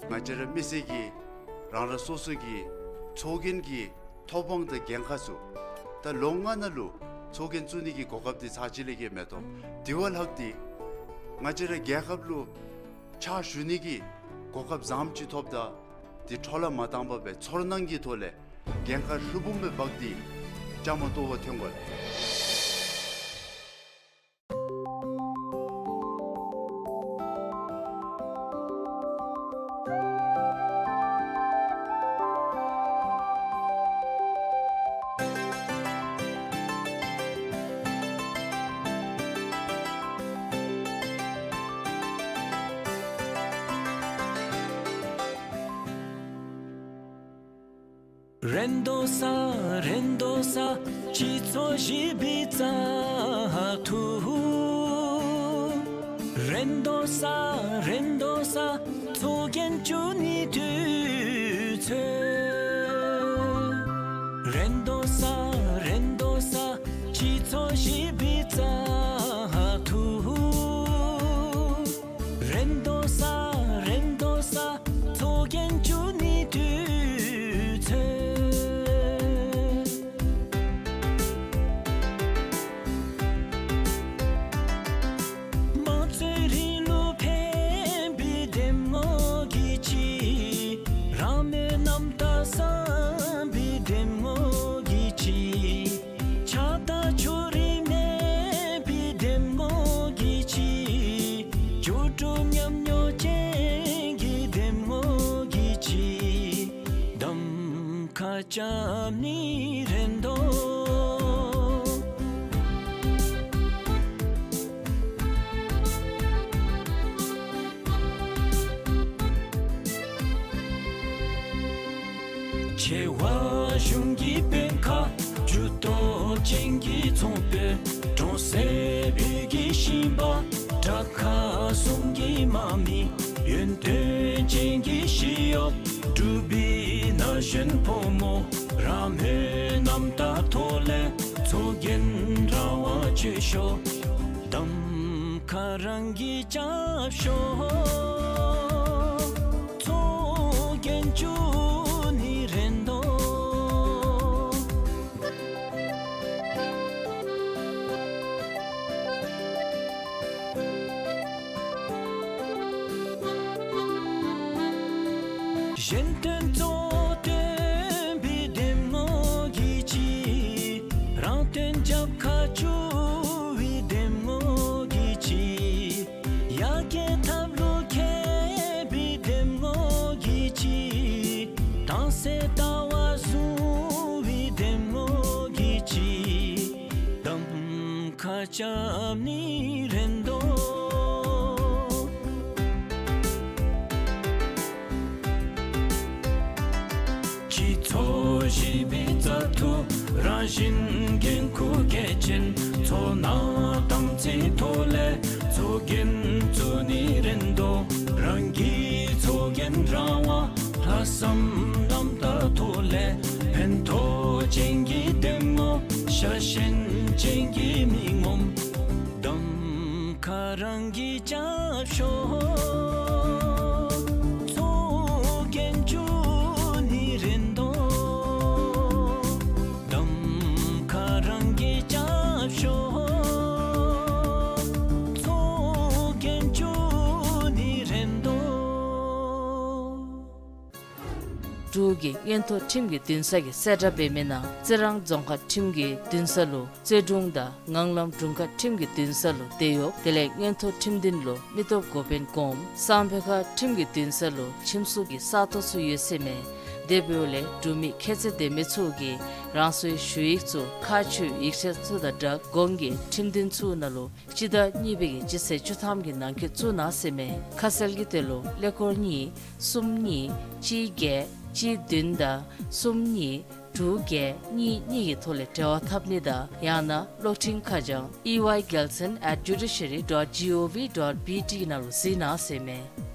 ང་བཅས་ར་མི་སེར་གྱི་རང་རང་སོ་སོ་གི་ཚོགས་རྒྱན་གྱི་ཐོབ་དབང་དང་འགན་ཁག་ཚུ་ད་ལོ་ལྔ་ནང་ལུ་ཚོགས་རྒྱན་བཙུགས་ནི་གི་གོ་སྐབས་འདི་ཚར་གཅིག་ལས་བརྒལ་མེད་དོ། དེ་བ་ལྷག་སྟེ་ང་བཅས་ར་རྒྱལ་ཁབ་ལུ་ཕྱག་ཞུ་ནི་གི་གོ་སྐབས་བཟངམ་ཅིག་ཐོབ་ད་དེ་འཕྲོ་བརླག་མ་བཏང་པར་སྦེ་ཚོར་སྣང་གི་ཐོག་ལས་འགན་ཁག་ལྷུན་འབུམ་སྦེ་འབག་སྟེ་བཅའ་མར་གཏོགས་པར་འཐོན་དགོ་ལགས། རེ་དོ་ས་རེ་དོ་ས་སྤྱི་ཚོགས་ཞི་བའི་བཙག་འཐུ། རེ་དོ་ས་རེ་དོ་ས་ཚོགས་རྒྱན་བཙུགས་ནི་དུས་ཚོད། ཁ་རྐྱབ་ནི་རེད་དོ། ཆེ་བ་གཞུང་གི་དཔོན་ཁག་ཇུས་གཏོགས་ཅན་གྱི་ཚོང་དཔོན། གྲོང་གསེབ་ཡུལ་གྱི་ཞིང་པ། དྲག་ཁག་གསུམ་གྱི་དམག་མི། ཡོན་ཏན་ཅན་གྱི་ཞི་གཡོག། འབྲུག་པའི་ན་གཞོན་ཕོ་མོ། རང་མོས་རྣམ་དག་ཐོག་ལས་ཚོགས་རྒྱན་རང་དབང་སྤྱོད་ཤོག། གདམ་ཁ་རང་གིས་རྐྱབ་ཤོག། ཚོགས་རྒྱན་བཅུག་ནི་རེད་དོ། གཞན་དོན་གཙོ་བསྟན་པའི་འདེམས་ངོ་གིས་ཅི། རང་དོན་རྒྱབ་ཁར་བཅུག་པའི་འདེམས་ངོ་གིས་ཅི། ཡར་རྒྱས་ཐབས་ལུགས་མཁས་པའི་འདེམས་ངོ་གིས་ཅི། དྭངས་གསལ་ལྟ་བ་བཟུང་བའི་འདེམས་ངོ་གིས་ཅི། གདམ་ཁ་རྐྱབ་ནི་རེད་དོ། སྤྱི་ཚོགས་ཞི་བའི་རྩ་འཐུས་རང་བཞིན་འགན་ཁུར་གལ་ཆེན། ཚོར་སྣང་དམ་ཚིག་ཐོག་ལས་ཚོགས་རྒྱན་བཙུགས་ནི་རེད་དོ། རང་གི་ཚོགས་རྒྱན་རང་དབང་ལྷག་བསམ་རྣམ་དག་ཐོག་ལས་ཕན་ཐོགས་ཅན་གྱི་འདེམས་ངོ་ཤ་ཞེན་ཅན་གྱི་མི་ངོམ། གདམ་ཁ་རང་གིས་རྐྱབ་ཤོག། ཚོགས་རྒྱན་བཅུག་ནི་རེད་དོ། གདམ་ཁ་རང་གིས་རྐྱབ་ཤོག། ཚོགས་རྒྱན་བཅུག་ནི་རེད་དོ། འབྲུག་གི་མངོན་མཐོ་ཁྲིམས་ཀྱི་འདུན་ས་གི་གསལ་བསྒྲགས་འབད་མི་ནང་རྩི་རང་རྫོང་ཁག་ཁྲིམས་ཀྱི་འདུན་ས་ལུ་རྩོད་དྲུང་དང་ངང་ལམ་དྲུང་ཁག་ཁྲིམས་ཀྱི་འདུན་ས་ལུ་དེད་གཡོགཔ། དེ་ལས་མངོན་མཐོ་ཁྲིམས་འདུན་ལུ་མི་སྟོབས་འགོ་དཔོན་གོངམ། གསང་སྦས་ཁ་ཁྲིམས་ཀྱི་འདུན་ས་ལུ་ཁྱིམ་སྲུང་གི་ས་སྟོང་ཚུ་ཡོད་ཟེར་མས། དེ་འབདཝ་ལས་འབྲུག་མི་ཁྱད་ཚད་ལྡན་མི་ཚུ་གིས་རང་སོའི་ཞུ་ཡིག་ཚུ་ཁག་ཆེ་བའི་ཡིག་ཆ་ཚུ་དང་སྦྲགས་གོང་གི་ཁྲིམས་འདུན་ཚུ་ནང་ལུ་སྤྱི་ཟླ་གཉིས་པའི་གི་སྤྱི་ཚེས་བཅུ་ཐམ་གྱི་ནང་འཁོད་བཙུགས་གནང་ཟེར་མས། ཁ་གསལ་གྱི་དོན་ལུ་ཀླད་ཀོར་གཉིས་གསུམ་གཉིས་གཅིག་བརྒྱད་གཅིག་བདུན་དང་གསུམ་གཉིས་དྲུག་བརྒྱད་གཉིས་གཉིས་ཀྱི་ཐོག་ལས་འབྲེལ་བ་འཐབ་ནི་དང་ཡང་ན་གློག་འཕྲིན་ཁ་བྱང་ཨི་ཝའི་གེལ་སན་ཨེཊ་ཇུ་ཌི་ཤ་རི་ཌོཊ་ཇི་ཨོ་ཝི་ཌོཊ་བི་ཊི་ནང་ལུ་གཟིགས་གནང་ཟེར་མས།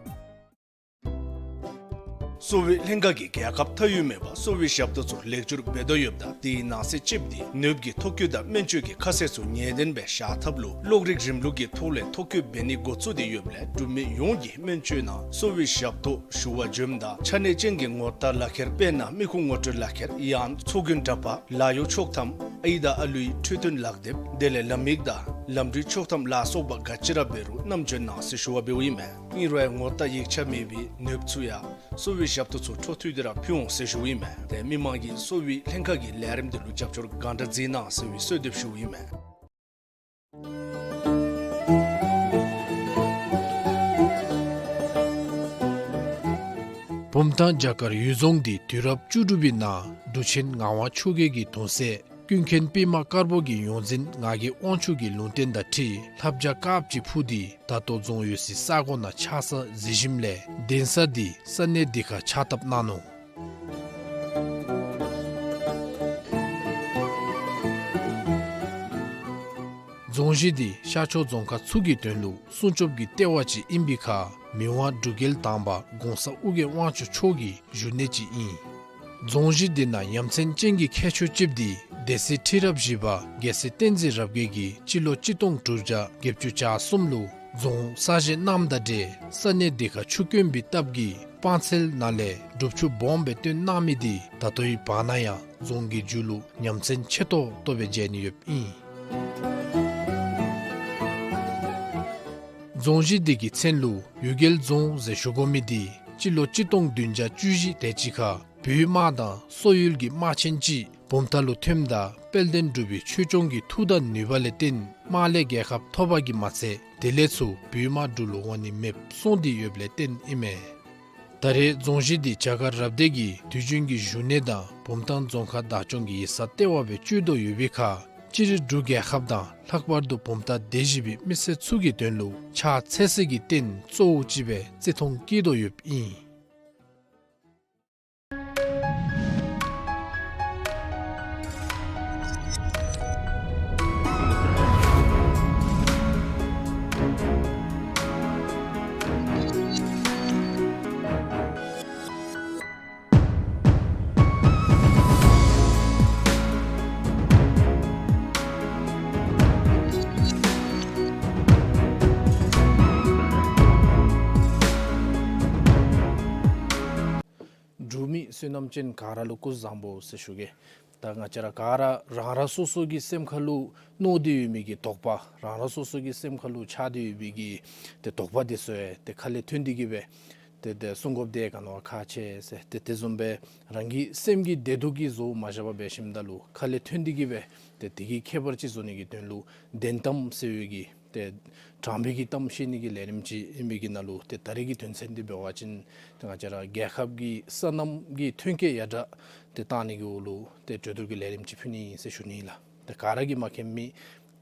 གསོ་བའི་ལྷན་ཁག་གིས་རྒྱལ་ཁབ་མཐའ་དབུས་མེད་པར་གསོ་བའི་ཞབས་ཏོག་ཚུ་ལེགས་བསྒྱུར་འབད་དོ་ཡོདཔ་ད་དེའི་ནང་གསེས་གཅིགཔོ་དེ་ནདཔ་གི་ཐོ་བཀོད་དང་སྨན་བཅོས་ཀྱི་ཁ་གསལ་ཚུ་ངེས་བདེན་སྦེ་བཞག་ཐབས་ལུ་གློག་རིག་རིམ་ལུགས་ཀྱི་ཐོག་ལས་ཐོ་བཀོད་འབད་ནི་འགོ་བཙུགས་ཏེ་ཡོདཔ་ལས་འབྲུག་མི་ཡོངས་ཀྱིས་སྨན་བཅོས་ནང་གསོ་བའི་ཞབས་ཏོག་ཞུ་བར་འབྱོནམ་ད་ཆ་གནས་ཅན་གྱི་ངོ་རྟགས་ལག་ཁྱེར་དཔེར་ན་མི་ཁུངས་ངོ་སྤྲོད་ལག་ཁྱེར་ཡང་ཚོགས་རྒྱུན་འདྲ་པར་ལཱ་གཡོག་ཆོག་ཐམ་ཨའི་དང་ཨ་ལུའི་འཕྲོད་བསྟེན་ལག་དེབ་དེ་ལས་ལམ་ཡིག་དང་ལམ་འགྲུལ་ཆོག་ཐམ་ལ་སོགས་པ་ག་ཅི་ར་འབད་རུང་བསྣམས་འབྱོན་གནང་ཟེར་ཞུ་བ་འབདཝ་ཨིན་མས། ཨིན་རུང་ངོ་རྟགས་ཡིག་ཆ་མེད་པའི་ནདཔ་ཚུ་ཡང་གསོ་བའི་ཞབས་ཏོག་ཚུ་འཕྲོ་མཐུད་དེ་ར་ཕུལ་འོང་ཟེར་ཞུཝ་ཨིན་མས། ཏེ་མི་མང་གིས་གསོ་བའི་ལྷན་ཁག་གི་ལས་རིམ་དེ་ལུ་རྒྱབ་སྐྱོར་གང་དྲག་མཛད་གནང་ཟེར་བའི་གསོལ་འདེབས་ཞུཝ་ཨིན་མས། བུམ་ཐང་བྱ་དཀར་ཡུལ་རྫོང་འདི་དུས་རབས་བཅུ་དྲུག་པའི་ནང་འབྲུག་ཆེན་ངག་དབང་ཆོས་རྒྱལ་གྱི་གདུང་སྲས་ཀུན་མཁྱེན་པདྨ་དཀར་པོ་གི་ཡོངས་འཛིན་ངག་གི་དབང་ཕྱུག་གི་ལུང་བསྟན་དང་འཁྲིལ་ལྷ་བྱ་དཀརཔོ་ཅིག་འཕུར་ཏེ་ད་ལྟོ་རྫོང་ཡོད་སའི་ས་གོ་ནང་ཆགས་ས་གཟིགས་ཞིནམ་ལས་གདན་ས་འདི་ས་གནས་འདི་ཁར་ཕྱག་བཏབ་གནང་ནུག། རྫོང་གཞི་འདི་ཤར་ཕྱོགས་རྫོང་ཁག་ཚུ་གི་དོན་ལུ་སྲུང་སྐྱོབ་ཀྱི་ལྟེ་བ་ཅིག་ཨིན་པའི་ཁར་མི་དབང་འབྲུག་རྒྱལ་དང་པ་གོང་ས་ཨོ་རྒྱན་དབང་ཕྱུག་མཆོག་གི་བཞུགས་གནས་ཅིག་ཨིན། རྫོང་གཞི་འདི་ནང་ཡ་མཚན་ཅན་གྱི་ཁྱད་ཆོས་ཅིག་འདི་སྡེ་སྲིད་ཁྲི་རབས་བཞི་པ་རྒྱལ་སྲས་བསྟན་འཛིན་རབ་རྒྱས་ཀྱིས་སྤྱི་ལོ་གཅིག་སྟོང་དྲུག་བརྒྱ་བརྒྱད་ཅུ་གྱ་གསུམ་ལུ་རྫོང་གསར་བཞེངས་གནངམ་དང་འབྲེལ་ས་གནས་འདི་ཁར་ཆུ་དཀོན་པའི་སྟབས་ཀྱིས་སྤང་ཚལ་ནང་ལས་སྒྲུབ་ཆུ་སྦོམ་སྦེ་བཏོན་གནང་མི་འདི་ད་ལྟོའི་བར་ན་ཡང་རྫོང་གི་མཇུག་ལུ་ཡ་མཚན་ཆེ་ཏོག་ཏོ་སྦེ་མཇལ་ནི་ཡོདཔ་ཨིན། རྫོང་གཞི་འདི་གི་མཚན་ལུ་ཡུལ་རྒྱལ་རྫོང་ཟེར་ཞུ་དགོ་མི་འདི་སྤྱི་ལོ་གཅིག་སྟོང་བདུན་བརྒྱ་བཅུ་བཞི་དེ་ཅིག་ཁར་བོད་དམག་དང་སོག་ཡུལ་གྱི་དམག་ཆེན་ཅིག་བུམ་ཐང་ལུ་ཐོནམ་ད་དཔལ་ལྡན་འབྲུག་པའི་ཆོས་སྐྱོང་གི་མཐུ་དང་ནུས་པ་ལས་བརྟེན་དམག་ལས་རྒྱལ་ཁ་ཐོབ་པ་གིས་མ་ཚད་དེ་ལས་ཚུར་བོད་དམག་འབྲུག་ལུ་འོང་ནི་མེདཔ་སོང་སྟེ་ཡོདཔ་ལས་བརྟེན་ཨིན་མས། ད་རེས་རྫོང་གཞི་འདི་བྱ་དཀར་རབ་སྡེ་གི་དུས་རྒྱུན་གྱི་བཞུགས་གནས་དང་བུམ་ཐང་རྫོང་ཁག་བདག་སྐྱོང་གི་ཡིག་ཚང་ལྟེ་བ་སྦེ་སྤྱོད་དོ་ཡོད་པའི་ཁར་སྤྱིར་འབྲུག་རྒྱལ་ཁབ་དང་ལྷག་པར་དུ་བུམ་ཐང་སྡེ་བཞི་པའི་མི་སེར་ཚུ་གི་དོན་ལུ་ཕྱག་འཚལ་སའི་རྟེན་གཙོ་བོ་ཅིག་སྦེ་བརྩི་མཐོང་བསྐྱེད་དོ་ཡོདཔ་ཨིན། འབྲུག་མི་བསོད་ནམས་ཅན་ག་ར་ལུ་སྐུ་གཟུགས་བཟང་པོ་ཟེར་ཞུ་གེ། ད་ང་བཅས་ར་ག་ར་རང་རང་སོ་སོ་གི་སེམས་ཁ་ལུ་མནོ་སྟེ་ཡོད་མི་གི་དོགས་པ་རང་རང་སོ་སོ་གི་སེམས་ཁ་ལུ་ཆགས་ཏེ་ཡོད་མི་གི་ཏེ་དོགས་པ་འདི་ཚུ་ཡང་ཏེ་ཁ་ལས་ཐོན་ཏེ་གི་སྦེ་ཏེ་ཏེ་གསུང་དགོཔ་འདི་ག་ནི་བ་ཁག་ཆེ་ཟེར་ཏེ་དེ་བཟུམ་སྦེ་རང་གི་སེམས་ཀྱི་བདེ་སྡུག་གི་བཟོ་མ་བཞག་པར་འབད་ཞིནམ་ད་ལུ་ཁ་ལས་ཐོན་ཏེ་གི་སྦེ་ཏེ་དེ་གི་ཁྱད་པར་ཅིག་བཟོ་ནི་གི་དོན་ལུ་བདེན་གཏམ་ཟེར་བའི་གི་ཏེ་དྲང་པའི་གི་གཏམ་བཤད་ནི་གི་ལས་རིམ་ཅིག་ཨིན་པའི་གི་ནང་ལུ་ཏེ་ད་རེས་ཀྱི་དོན་ཚན་འདི་འབད་བ་ཅིན་ཏེ་ང་བཅས་ར་རྒྱལ་ཁབ་ཀྱི་སོ་ནམ་གྱི་ཐོན་སྐྱེད་ཡར་དྲག་ཏེ་བཏང་ནི་གི་འོག་ལུ་ཏེ་གྲོས་བསྡུར་གྱི་ལས་རིམ་ཅིག་ཕུལ་ནི་ཨིན་ཟེར་ཞུ་ནི་ལགས། ཏེ་ག་ར་གིས་མཁྱེན་མི་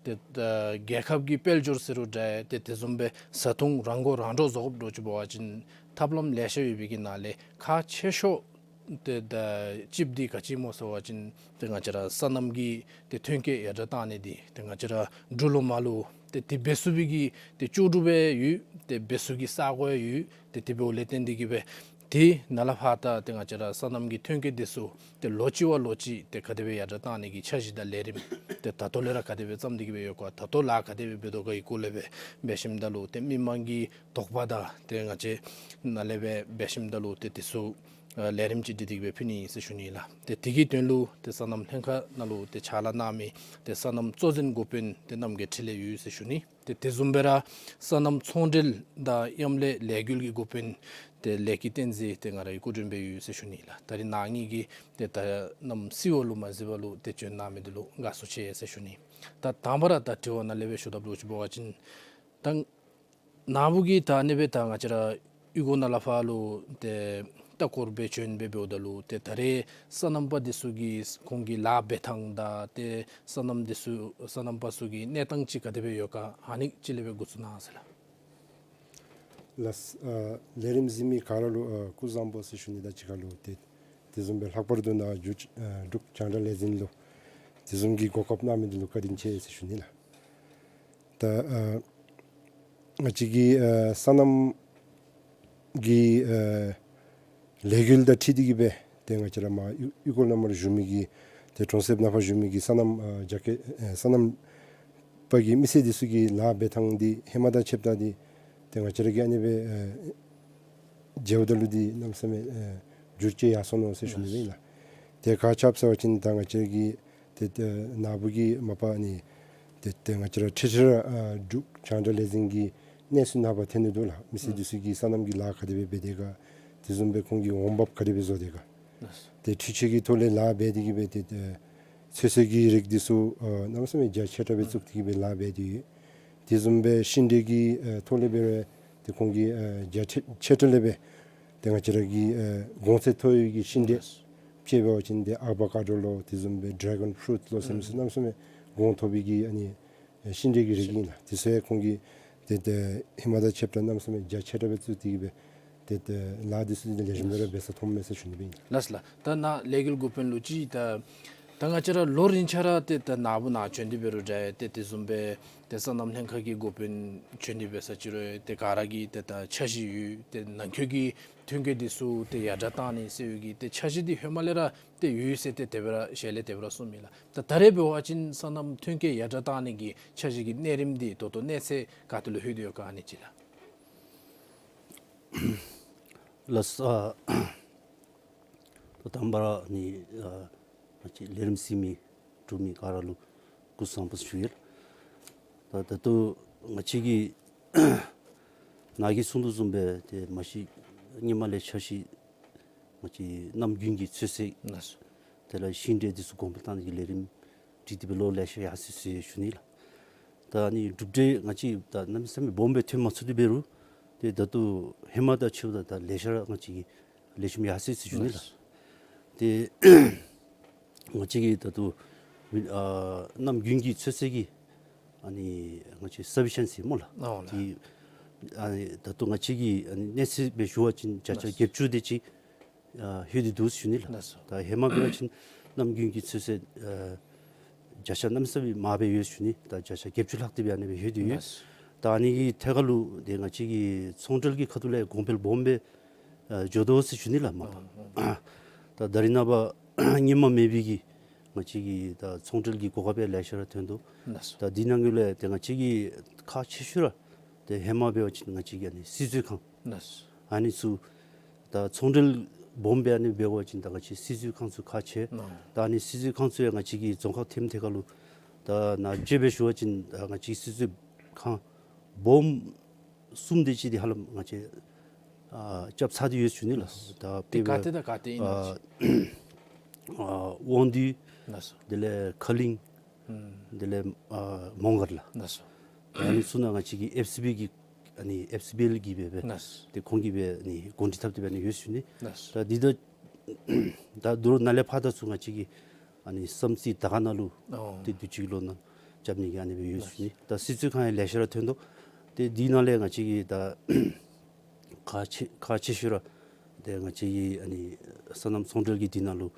ཏེ་ད་རྒྱལ་ཁབ་ཀྱི་དཔལ་འབྱོར་ཟེར་རུང་འདྲ་ཏེ་དེ་བཟུམ་སྦེ་བཟའ་འཐུང་རང་མགོ་རང་འདྲོངས་བཟོ་དགོཔ་འདྲཝ་ཅིག་འབད་བ་ཅིན་ཐབས་ལམ་ལེ་ཤ་ཡོད་པའི་གི་ནང་ལས་ཁག་ཆེ་ཤོས་ཏེ་ད་ཅིག་འདི་ག་ཅི་སྨོ་ཟེར་བ་ཅིན་ཏེ་ང་བཅས་ར་སོ་ནམ་གྱི་ཏེ་ཐོན་སྐྱེད་ཡར་དྲག་བཏང་ནི་འདི་ཏེ་ང་བཅས་ར་འབྲུག་ལུ་མ་ལུ་ཏེ་དེ་འབད་ཚུགས་པའི་གི་ཏེ་ལྕོགས་གྲུབ་ཡང་ཡོད། ཏེ་འབད་ཚུགས་ཀྱི་ས་གོ་ཡང་ཡོད། ཏེ་དེ་འབདཝ་ལས་བརྟེན་ཏེ་གི་སྦེ་དེ་ནང་ལས་ཕར་ད་ཏེ་ང་བཅས་ར་སོ་ནམ་གྱི་ཐོན་སྐྱེད་འདི་ཚུ་ཏེ་ལོ་གཅིག་བ་ལོ་གཅིག་ཏེ་ག་དེ་སྦེ་ཡར་དྲག་བཏང་ནི་གི་འཆར་གཞི་དང་ལས་རིམ་ཏེ་ད་ལྟོ་ལས་ར་ག་དེ་སྦེ་བརྩམས་ཏེ་གི་སྦེ་ཡོད་ག། ད་ལྟོ་ལཱ་ག་དེ་སྦེ་འབད་དོ་ག་གི་སྐོར་ལས་སྦེ་འབད་ཞིནམ་ད་ལུ་ཏེ་མི་མང་གི་དོགས་པ་དང་ཏེ་ང་བཅས་ནཱ་ལས་སྦེ་འབད་ཞིནམ་ད་ལུ་ཏེ་དེ་ཚུ་ཨ་ལས་རིམ་ཅིག་འདི་དེ་གི་སྦེ་ཕུལ་ནི་ཨིན་ཟེར་ཞུ་ནི་ལགས། ཏེ་དེ་གི་དོན་ལུ་ཏེ་སོ་ནམ་ལྷན་ཁག་ནང་ལུ་ཏེ་ཕྱག་ལཱ་གནང་མི་ཏེ་སོ་ནམ་གཙོ་འཛིན་འགོ་དཔོན་ཏེ་རྣམ་རྒྱལ་འཕྲིན་ལས་ཡོད་ཟེར་ཞུ་ནི། ཏེ་དེ་བཟུམ་སྦེ་ར་སོ་ནམ་ཚོང་འབྲེལ་དང་མཉམ་ལས་ལས་འགུལ་གྱི་འགོ་དཔོན་ཏེ་ལས་ཀྱི་བསྟན་འཛིན་ཏེ་ང་རའི་སྐུ་མགྲོན་སྦེ་ཡོད་ཟེར་ཞུ་ནི་ལགས། ད་རིས་ནཱ་ངེ་གི་ཏེ་ད་གནམ་སྲིད་འོག་ལུ་མ་གཟིགས་པར་ལུ་ཏེ་བྱོན་གནང་མི་འདི་ལུ་དགའ་བསུ་ཆེ་ཟེར་ཞུ་ནི། ད་དང་པ་ར་ད་དྲི་བ་ནཱ་ལས་སྦེ་ཞུ་དགོཔ་འདྲཝ་ཅིག་འབད་བ་ཅིན་ད་ནཱ་བུ་གིས་ད་ཨ་ནི་སྦེ་ད་ང་བཅས་ར་གཡུས་སྒོ་ནང་ལས་ཕར་ལུ་ཏེ་ལྟ་སྐོར་སྦེ་བྱོན་སྦེ་འབདཝ་ད་ལུ་ཏེ་ད་རེས་སོ་ནམ་པ་འདི་ཚུ་གིས་ཁོང་གི་ལཱ་འབད་ཐངས་དང་ཏེ་སོ་ནམ་འདི་ཚུ་སོ་ནམ་པ་ཚུ་གི་གནས་སྟངས་ཅིག་ག་དེ་སྦེ་ཡོད་ག་ཨ་ནི་ཅིག་ལས་སྦེ་འགོ་བཙུགས་གནང་ཟེར་ལགས། ལགས། ཨ་ལས་རིམ་གཟིགས་མི་ག་ར་ལུ་ཨ་སྐུ་གཟུགས་བཟང་པོ་ཟེར་ཞུ་ནི་དང་གཅིག་ཁར་ལུ་ཏེ་དེ་བཟུམ་སྦེ་ལྷག་པར་དུ་ནཱ་འབྲུག་ཨ་འབྲུག་རྒྱང་བསྒྲགས་ལས་འཛིན་ལུ་དེ་བཟུམ་གྱི་གོ་སྐབས་གནང་མི་འདི་ལུ་བཀའ་དྲིན་ཆེ་ཟེར་ཞུ་ནི་ལགས། ད་ཨ་ང་བཅས་ཀྱི་ཨ་སོ་ནམ་གྱི་ཨ་ལས་འགུལ་དང་འཁྲིལ་ཏེ་གི་སྦེ་ཏེ་ང་བཅས་ར་མར་གཡུས་གཡུས་སྒོ་ནང་མར་བཞུགས་མི་གི་ཏེ་གྲོང་གསེབ་ནང་ཕར་བཞུགས་མི་གི་སོ་ནམ་ཨ་རྒྱ་སྐྱེད་ཨ་སོ་ནམ་པ་གི་མི་སེར་འདི་ཚུ་གི་ལཱ་འབད་ཐངས་འདི་ཧེ་མ་དང་ཕྱདཔ་ད་འདི་ཏེ་ང་བཅས་ར་གིས་ཨ་ནི་སྦེ་ཨ་མཇལཝ་ད་ལུ་འདི་གནམ་མེད་ས་མེད་ཨ་འགྱུར་བཅོས་ཡར་སོང་ནུག་ཟེར་ཞུ་ནི་ཨིན་ལགས། ཏེ་ག་ཅི་སྦེ་ཟེར་བ་ཅིན་ད་ང་བཅས་ར་གི་ཏེ་ཏེ་ནཱ་བུ་གིས་མ་པ་ནི་ཏེ་ཏེ་ང་བཅས་ར་འཕྲལ་འཕྲལ་ར་ཨ་འབྲུག་རྒྱང་བསྒྲགས་ལས་འཛིན་གྱི་གནས་ཚུལ་ནང་ཕར་ཐོན་ནི་འདུག་ལགས། མི་སེར་འདི་ཚུ་གིས་སོ་ནམ་གྱི་ལཱ་ག་དེ་སྦེ་འབད་དེས་ག། དེ་བཟུམ་སྦེ་ཁོང་གིས་འོང་འབབ་ག་དེ་སྦེ་བཟོ་དེས་ག། ཏེ་འཕྲུལ་ཆས་ཀྱི་ཐོག་ལས་ལཱ་འབད་དེ་གི་སྦེ་ཏེ་ཏེ་ཚོད་བསྲེ་གི་རིགས་འདི་ཚུ་ཨ་གནམ་མེད་ས་མེད་རྒྱ་ཆེ་དྲགས་སྦེ་བཙུགས་ཏེ་གི་སྦེ་ལཱ་འབད་དེ་ཡོད། དེ་བཟུམ་སྦེ་ཤིང་འབྲས་ཀྱི་ཨ་ཐོག་ལས་འབད་རུང་ཏེ་ཁོང་གིས་ཨ་རྒྱ་ཆེ་ཆེ་དྲགས་ལས་སྦེ་ཏེ་ང་བཅས་ར་གི་ཨ་གོང་ཚད་མཐོ་བའི་གི་ཤིང་འབྲས་ཅིག་འབད་བ་ཅིན་ཏེ་ཨ་བ་ཀ་ཌོ་ལོ་དེ་བཟུམ་སྦེ་ཌེ་གཱོན་ཕུ་རུཊ་ལོ་ཟེར་མི་ཚུ་གནམ་མེད་ས་མེད་གོང་མཐོ་བའི་གི་ཨ་ནི་ཤིང་འབྲས་ཀྱི་རིགས་ཨིན་ལགས། དེ་ཚུ་ཡང་ཁོང་གིས་ཏེ་ཏེ་ཧེ་མ་དང་ཕྱདཔ་ད་གནམ་མེད་ས་མེད་རྒྱ་ཆེ་དྲགས་སྦེ་བཙུགས་ཏེ་གི་སྦེ་ཏེ་ཏེ་ལཱ་འདི་ཚུ་ཏེ་ལེགས་ཤོམ་སྦེ་ར་འབད་ས་མཐོངམ་མས་ཟེར་ཞུ་ནི་སྦེ་ཨིན། ལགས་ལགས། ད་ནཱ་ལས་འགུལ་འགོ་དཔོན་ལུ་ཅིག་ད་ད་ང་བཅས་ར་ལོ་རིམ་ཆ་ར་ཏེ་ད་ནཱ་བུ་ནཱ་བྱོན་ཏེ་འབད་རུང་འདྲ་ཏེ་དེ་བཟུམ་སྦེ་ཏེ་སོ་ནམ་ལྷན་ཁག་གི་འགོ་དཔོན་བྱོན་ཏེ་འབད་ས་ཅིག་རུང་ཏེ་ག་ར་གི་ཏེ་ད་འཆར་གཞི་ཡོད། ཏེ་ནང་འཁོད་ཀྱི་ཐོན་སྐྱེད་འདི་ཚུ་ཏེ་ཡར་དྲགས་བཏང་ནི་ཟེར་བའི་གི་ཏེ་འཆར་གཞི་འདི་ཧེ་མ་ལས་ར་ཏེ་ཡོད་ཟེར་ཏེ་དེ་སྦེ་ར་ཞལ་ལས་དེ་སྦེ་ར་གསུངམ་ཨིན་ལགས། ད་ད་རེས་འབད་བ་ཅིན་སོ་ནམ་ཐོན་སྐྱེད་ཡར་དྲགས་བཏང་ནི་གི་འཆར་གཞི་གི་གནས་རིམ་འདི་ད་ལྟོ་གནས་ཚད་ག་ཏེ་ལུ་ལྷོད་དེ་ཡོད་ག་ཨ་ནི་ཅིག་ལགས། ལགས། ཨ་ད་དང་པ་ར་ནི་ཨ་ང་བཅས་ལས་རིམ་གཟིགས་མི་འབྲུག་མི་ག་ར་ལུ་སྐུ་གཟུགས་བཟང་པོ་ཞུ་ཡི་ལགས། ད་ད་ལྟོ་ང་བཅས་ཀྱིས་ནཱ་གིས་གསུང་དོ་བཟུམ་སྦེ་ཏེ་མ་གཞི་སྔོན་མ་ལས་འཆར་གཞི་ང་བཅས་གནམ་དགུན་གྱི་ཚོད་བསྲེ་ལགས་སོ། དེ་ལས་ཤིང་འབྲས་འདི་ཚུ་གོང་འཕེལ་བཏང་ནི་གི་ལས་རིམ་སྒྲིག་སྟེ་སྦེ་ལོ་ལེ་ཤ་ཡར་སོ་ཡི་ཟེར་ཞུ་ནི་ལགས། ད་ཨ་ནི་གྲུབ་འབྲས་ང་བཅས་ད་གནམ་མེད་ས་མེད་སྦོམ་སྦེ་ཐོན་མ་ཚུགས་ཏེ་འབད་རུང་ ཏེ་ད་ལྟོ་ཧེ་མ་དང་ཕྱདཔ་ད་ད་ལེ་ཤ་ར་ང་བཅས་ཀྱི་ལེགས་ཤོམ་ཡར་སོ་ཡི་ཟེར་ཞུ་ནི་ལགས། ཏེ་ང་བཅས་ཀྱིས་ད་ལྟོ་ཨ་གནམ་དགུན་གྱི་ཚོད་བསྲེ་གི་ཨ་ནི་ང་བཅས་སབ་ཕི་ཤན་སི་སྨོ་ལགས། ཨོ་ལགས། ཏེ་ཨ་ནི་ད་ལྟོ་ང་བཅས་ཀྱི་ཨ་ནི་གནས་ཚད་སྦེ་ཞུ་བ་ཅིན་བརྒྱ་ཆ་ལགས། བརྒྱད་ཅུ་དེ་ཅིག་ཨ་ལྷོད་དེ་འདུག་ཟེར་ཞུ་ནི་ལགས། ལགས་སོ། ད་ཧེ་མ་འབད་བ་ཅིན་གནམ་དགུན་གྱི་ཚོད་བསྲེ་ཨ་བརྒྱ་ཆ་གནམ་མེད་ས་མེད་མར་སྦེ་ཡོད་ཟེར་ཞུ་ནི། ད་བརྒྱ་ཆ་བརྒྱད་ཅུ་ལྷག་སྟེ་སྦེ་ཨ་ནི་སྦེ་ལྷོད་དེ་ཡོད། ལགས་སོ། ད་ཨ་ནི་གི་ཐད་ཁར་ལུ་ཏེ་ང་བཅས་ཀྱི་ཚོང་འབྲེལ་གྱི་ཁ་ཐུག་ལས་གོང་འཕེལ་སྦོམ་སྦེ་ཨ་འགྱོ་དོ་ཟེར་ཞུ་ནི་ལགས་མ་པ། ཨ་ད་ད་རེས་ནངས་པ་སྔོན་མ་མེད་པའི་གི་ང་བཅས་ཀྱི་ད་ཚོང་འབྲེལ་གྱི་གོ་སྐབས་ཡང་ལེ་ཤ་ར་ཐོན་དོ། ལགས་སོ། ད་འདི་ནང་གི་ལས་ཏེ་ང་བཅས་ཀྱི་ཁག་ཆེ་ཤོས་ར་ཏེ་ཧེ་མ་འབད་བ་ཅིན་ང་བཅས་ཀྱི་ཨ་ནི་སིལ་ཚོད་ཁང་། ལགས་སོ། ཨ་ནི་ཚུ་ད་ཚོང་འབྲེལ་སྦོམ་སྦེ་ཨ་ནི་འབད་བ་ཅིན་ད་ང་བཅས་སིལ་ཚོད་ཁང་ཚུ་ཁག་ཆེ། ཨ་ད་ཨ་ནི་སིལ་ཚོད་ཁང་ཚུ་ཡང་ང་བཅས་ཀྱི་རྫོང་ཁག་ཐེམ་ཐད་ཁར་ལུ་ད་ནཱ་དཔྱེ་སྦེ་ཞུ་བ་ཅིན་ད་ང་བཅས་སིལ་ཚོད་ཁང་སྦོམ་གསུམ་དེ་ཅིག་འདི་ཧ་ལམ་ང་བཅས་ཨ་རྐྱབ་ཚར་ཏེ་ཡོད་ཟེར་ཞུ་ནི་ལགས། ད་དེ་དཔེ་ག་ཏེ་དང་ག་ཏེ་ཨིན་ན། ཨ་དབང་འདུས། ལགས་སོ། དེ་ལས་ཁ་གླིང་། ཨུམ། དེ་ལས་ཨ་མོང་སྒར་ལགས། ལགས་སོ། ཨ་ནི་ཚུ་ནང་ང་བཅས་ཀྱི་ཨེཕ་སི་བི་གི་ཨ་ནི་ཨེཕ་སི་བི་ཨེལ་གྱིས་སྦེ་སྦེ་ལགས་སོ། ཏེ་ཁོང་གིས་སྦེ་ཨ་ནི་གོ་སྒྲིག་འཐབ་སྟེ་སྦེ་ཨ་ནི་ཡོད་ཟེར་ཞུ་ནི། ལགས་སོ། ད་འདི་ད་ད་དོ་རུང་ནཱ་ལས་ཕར་ད་ཚུ་ང་བཅས་ཀྱི་ཨ་ནི་བསམ་རྩེ་དར་དཀར་ནང་ལུ་ཨོ་ཏེ་དུས་ཅི་ལོ་ནང་རྐྱབ་ནི་གི་ཨ་ནི་སྦེ་ཡོད་ཟེར་ཞུ་ནི། ད་སིལ་ཚོད་ཁང་ཡང་ལེ་ཤ་ར་ཐོན་དོ། ཏེ་འདི་ནང་ལས་ང་བཅས་ཀྱི་ད་ཁག་ཆེ་ཁག་ཆེ་ཤོས་ར་ཏེ་ང་བཅས་ཀྱི་ཨ་ནི་སོ་ནམ་ཚོང་འབྲེལ་གྱི་འདི་ནང་ལུ་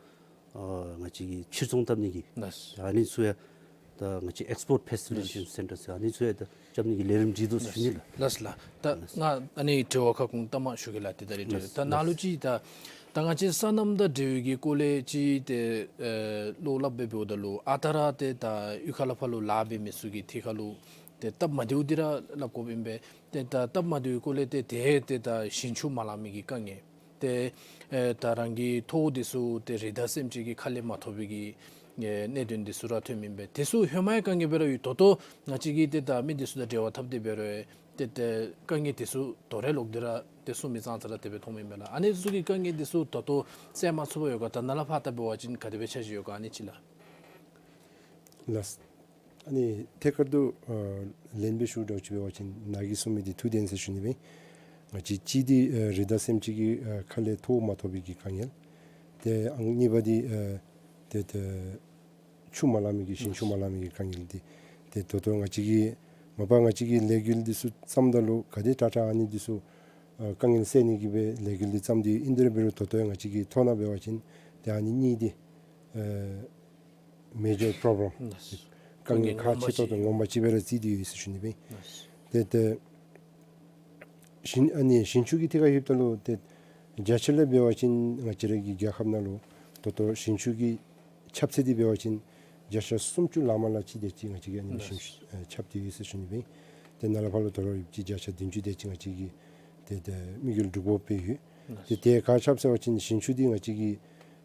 ཨ་ང་བཅས་ཀྱི་ཕྱིར་ཚོང་བཏབ་ནི་གི་ལགས་སོ། ཨ་ནི་ཚུ་ཡང་ད་ང་བཅས་ཨེགསི་པོརཊ་ཕེ་སི་ལི་ཊེ་ཤན་སེན་ཊར་ཟེར་ཨ་ནི་ཚུ་ཡང་ད་རྐྱབ་ནི་གི་ལས་རིམ་སྒྲིག་དོ་ཟེར་ཞུ་ནི་ལགས། ལགས་སོ་ལགས། ད་ལགས་སོ། ང་ཨ་ནི་དྲི་བ་ཁ་སྐོང་ལྟ་མ་ཞུ་གེ་ལགས། ཏེ་ད་རིས་ལགས་སོ། ད་ནཱ་ལུ་ཅིག་ད་ད་ང་བཅས་སོ་ནམ་དང་འབྲེལ་བའི་གི་སྐོར་ལས་ཅིག་ཏེ་ཨེ་བློ་སླབ་སྦེ་འབདཝ་ད་ལུ་ཨ་རྟག་ར་ཏེ་ད་གཡུས་ཁ་ལས་ཕར་ལུ་ལཱ་འབད་མི་ཚུ་གི་ཐད་ཁར་ལུ་ཏེ་སྟབས་མ་བདེཝ་འདི་ར་སླབ་དགོཔ་ཨིན་པས། ཏེ་ད་སྟབས་མ་བདེཝ་གི་སྐོར་ལས་ཏེ་ཏེ་ཏེ་ད་ཞིང་ཆུ་མ་ལང་མི་གི་དཀའ་ངལ། ཏེ་ཨེ་ད་རང་གི་ཐོག་འདི་ཚུ་ཏེ་རི་དྭགས་སེམས་ཅན་གྱིས་ཁ་ལས་མ་ཐོབ་པའི་གི་ཨེ་གནད་དོན་འདི་ཚུ་ར་ཐོནམ་ཨིན་པས། དེ་ཚུ་ཧེ་མའི་དཀའ་ངལ་འབད་རུང་ཡོད། ད་ལྟོ་ང་བཅས་ཀྱིས་ཏེ་ད་མི་འདི་ཚུ་དང་འབྲེལ་བ་འཐབ་སྟེ་འབད་རུང་ཏེ་ཏེ་དཀའ་ངལ་འདི་ཚུ་དོ་རུང་ལོག་སྟེ་ར་ཏེ་གསུངས་མི་ཙང་ཙ་ར་དེ་སྦེ་མཐོངམ་ཨིན་པས་ལགས། ཨ་ནི་ཚུ་གི་དཀའ་ངལ་འདི་ཚུ་ད་ལྟོ་སེལ་མ་ཚུགས་པར་ཡོད་ག། ད་ནཱ་ལས་ཕར་ད་འབད་བ་ཅིན་ག་དེ་སྦེ་འཆར་གཞི་ཡོད་ག་ཨ་ནི་ཅིག་ལགས། ལགས། ཨ་ནི་ཐད་ཀར་དུ་ཨ་ལན་སྦེ་ཞུ་འདྲཝ་ཅིག་འབད་བ་ཅིན་ནཱ་གིས་གསུངས་མི་འདི་ཐུགས་བདེན་ཟེར་ཞུ་ནི་སྦེ། ང་བཅས་གཅིག་འདི་ཨ་རི་དྭགས་སེམས་ཅན་གྱིས་ཨ་ཁ་ལས་ཐོག་མ་ཐོབ་པའི་གི་དཀའ་ངལ། ཏེ་ཨང་གཉིས་པ་འདི་ཨ་ཏེ་ཏེ་ཆུ་མ་ལང་མི་གི་ཞིང་ཆུ་མ་ལང་མི་གི་དཀའ་ངལ་འདི། ཏེ་ད་ལྟོ་ང་བཅས་ཀྱིས་མ་པ་ང་བཅས་ཀྱིས་ལས་འགུལ་འདི་ཚུ་བརྩམ་ད་ལུ་ག་དེ་དྲག་དྲག་ཨ་ནི་འདི་ཚུ་ཨ་དཀའ་ངལ་སེལ་ནི་གི་སྦེ་ལས་འགུལ་འདི་བརྩམས་ཏེ་ཨིན། དེ་འབད་རུང་ད་ལྟོ་ཡང་ང་བཅས་ཀྱི་ཐོག་ནང་འབད་བ་ཅིན་ཏེ་ཨ་ནི་གཉིས་འདི་ཨ་མེ་ཇར་པོརོབ་ལེམ་ལགས། དཀའ་ངལ་ཁག་ཆེ་ཏོག་ཏོ་ངོ་མ་ཅིག་སྦེ་ར་བརྩི་སྟེ་ཡོད་ཟེར་ཞུ་ནི་སྦེ། ལགས། ཏེ་ཏེ་ཞིང་ཨ་ནི་ཞིང་ཆུ་གི་ཐད་ཁར་ལྷོདཔ་ད་ལུ་ཏེ་བརྒྱ་ཆ་ལས་འབད་བ་ཅིན་ང་བཅས་ར་གི་རྒྱལ་ཁབ་ནང་ལུ་ད་ལྟོ་ཞིང་ཆུ་གི་ཁྱབ་ཚད་འདི་འབད་བ་ཅིན་བརྒྱ་ཆ་སུམ་ཅུ་ལང་མ་ལང་ཅིག་དེ་ཅིག་ང་བཅས་ཀྱི་ཨ་ནི་ཞིང་ཨ་ཁྱབ་སྟེ་ཡོད་ཟེར་ཞུ་ནི་སྦེ། ཏེ་ནཱ་ལས་ཕར་ལུ་ད་རུང་ཡོད་པ་ཅིན་བརྒྱ་ཆ་བདུན་ཅུ་དེ་ཅིག་ང་བཅས་ཀྱིས་ཏེ་ཏེ་དམིགས་ཡུལ་སྒྲུབ་དགོཔ་སྦེ་ཡོད། ཏེ་དེ་ཁར་ཁྱབ་ཟེར་བ་ཅིན་ཞིང་ཆུ་འདི་ང་བཅས་ཀྱི་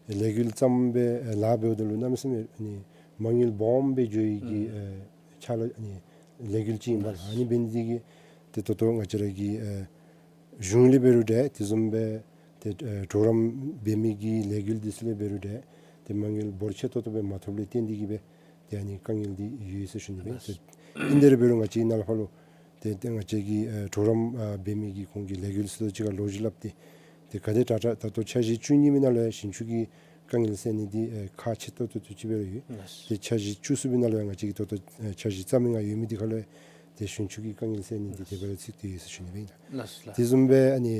ལས་འགུལ་བརྩམས་སྦེ་ལཱ་འབདཝ་ད་ལུ་གནམ་མེད་ས་མེད་ཨ་ནི་མ་དངུལ་སྦོམ་སྦེ་འགྱོ་ཡི་གི་ཨ་ཕྱག་ལཱ་ཨ་ནི་ལས་འགུལ་ཅིག་ཨིན་པས་ལགས། ཨ་ནི་འབད་ནི་འདི་གིས་ཏེ་ད་ལྟོ་ང་བཅས་ར་གི་ཨ་གཞུང་ལས་འབད་རུང་འདྲ་དེ་བཟུམ་སྦེ་ཏེ་ཨ་གྲོགས་རམ་འབད་མི་གི་ལས་འགུལ་འདི་ཚུ་ལས་འབད་རུང་འདྲ་ཏེ་མ་དངུལ་འབོར་ཆེ་ཏོག་ཏོ་སྦེ་མ་ཐོབ་ལས་བརྟེན་ཏེ་གིས་སྦེ་ཏེ་ཨ་ནི་དཀའ་ངལ་འདི་ཡོད་ཟེར་ཞུ་ནི་སྦེ། ལགས། ཏེ་ཨིན་དེ་འབད་རུང་ང་བཅས་ནཱ་ལས་ཕར་ལུ་ཏེ་ཏེ་ང་བཅས་ཀྱི་ཨ་གྲོགས་རམ་ཨ་འབད་མི་གི་ཁོང་གི་ལས་འགུལ་ཚུ་དང་གཅིག་ཁར་ལོ་རྒྱུས་སླབ་སྟེ་ཏེ་ག་དེ་དྲག་དྲག་ད་ལྟོ་འཆར་གཞི་བཅུ་གཉིས་པའི་ནང་ལུ་ཡང་ཞིང་ཆུ་གི་དཀའ་ངལ་སེལ་ནི་འདི་ཨ་ཁག་ཆེ་ཏོག་ཏོ་ཅིག་སྦེ་ར་ཡོད། ལགས། ཏེ་འཆར་གཞི་བཅུ་གསུམ་པའི་ནང་ལུ་ཡང་ང་བཅས་ཀྱིས་ད་ལྟོ་ཨ་འཆར་གཞི་རྩ་མེད་ནང་ཡོད་མི་འདི་ཁར་ལུ་ཡང་ཏེ་ཞིང་ཆུ་གི་དཀའ་ངལ་སེལ་ནི་འདི་དེ་སྦེ་ར་ཚུད་དེ་ཡོད་ཟེར་ཞུ་ནི་སྦེ་ཨིན་ལགས། ལགས་ལགས། དེ་བཟུམ་སྦེ་ཨ་ནི་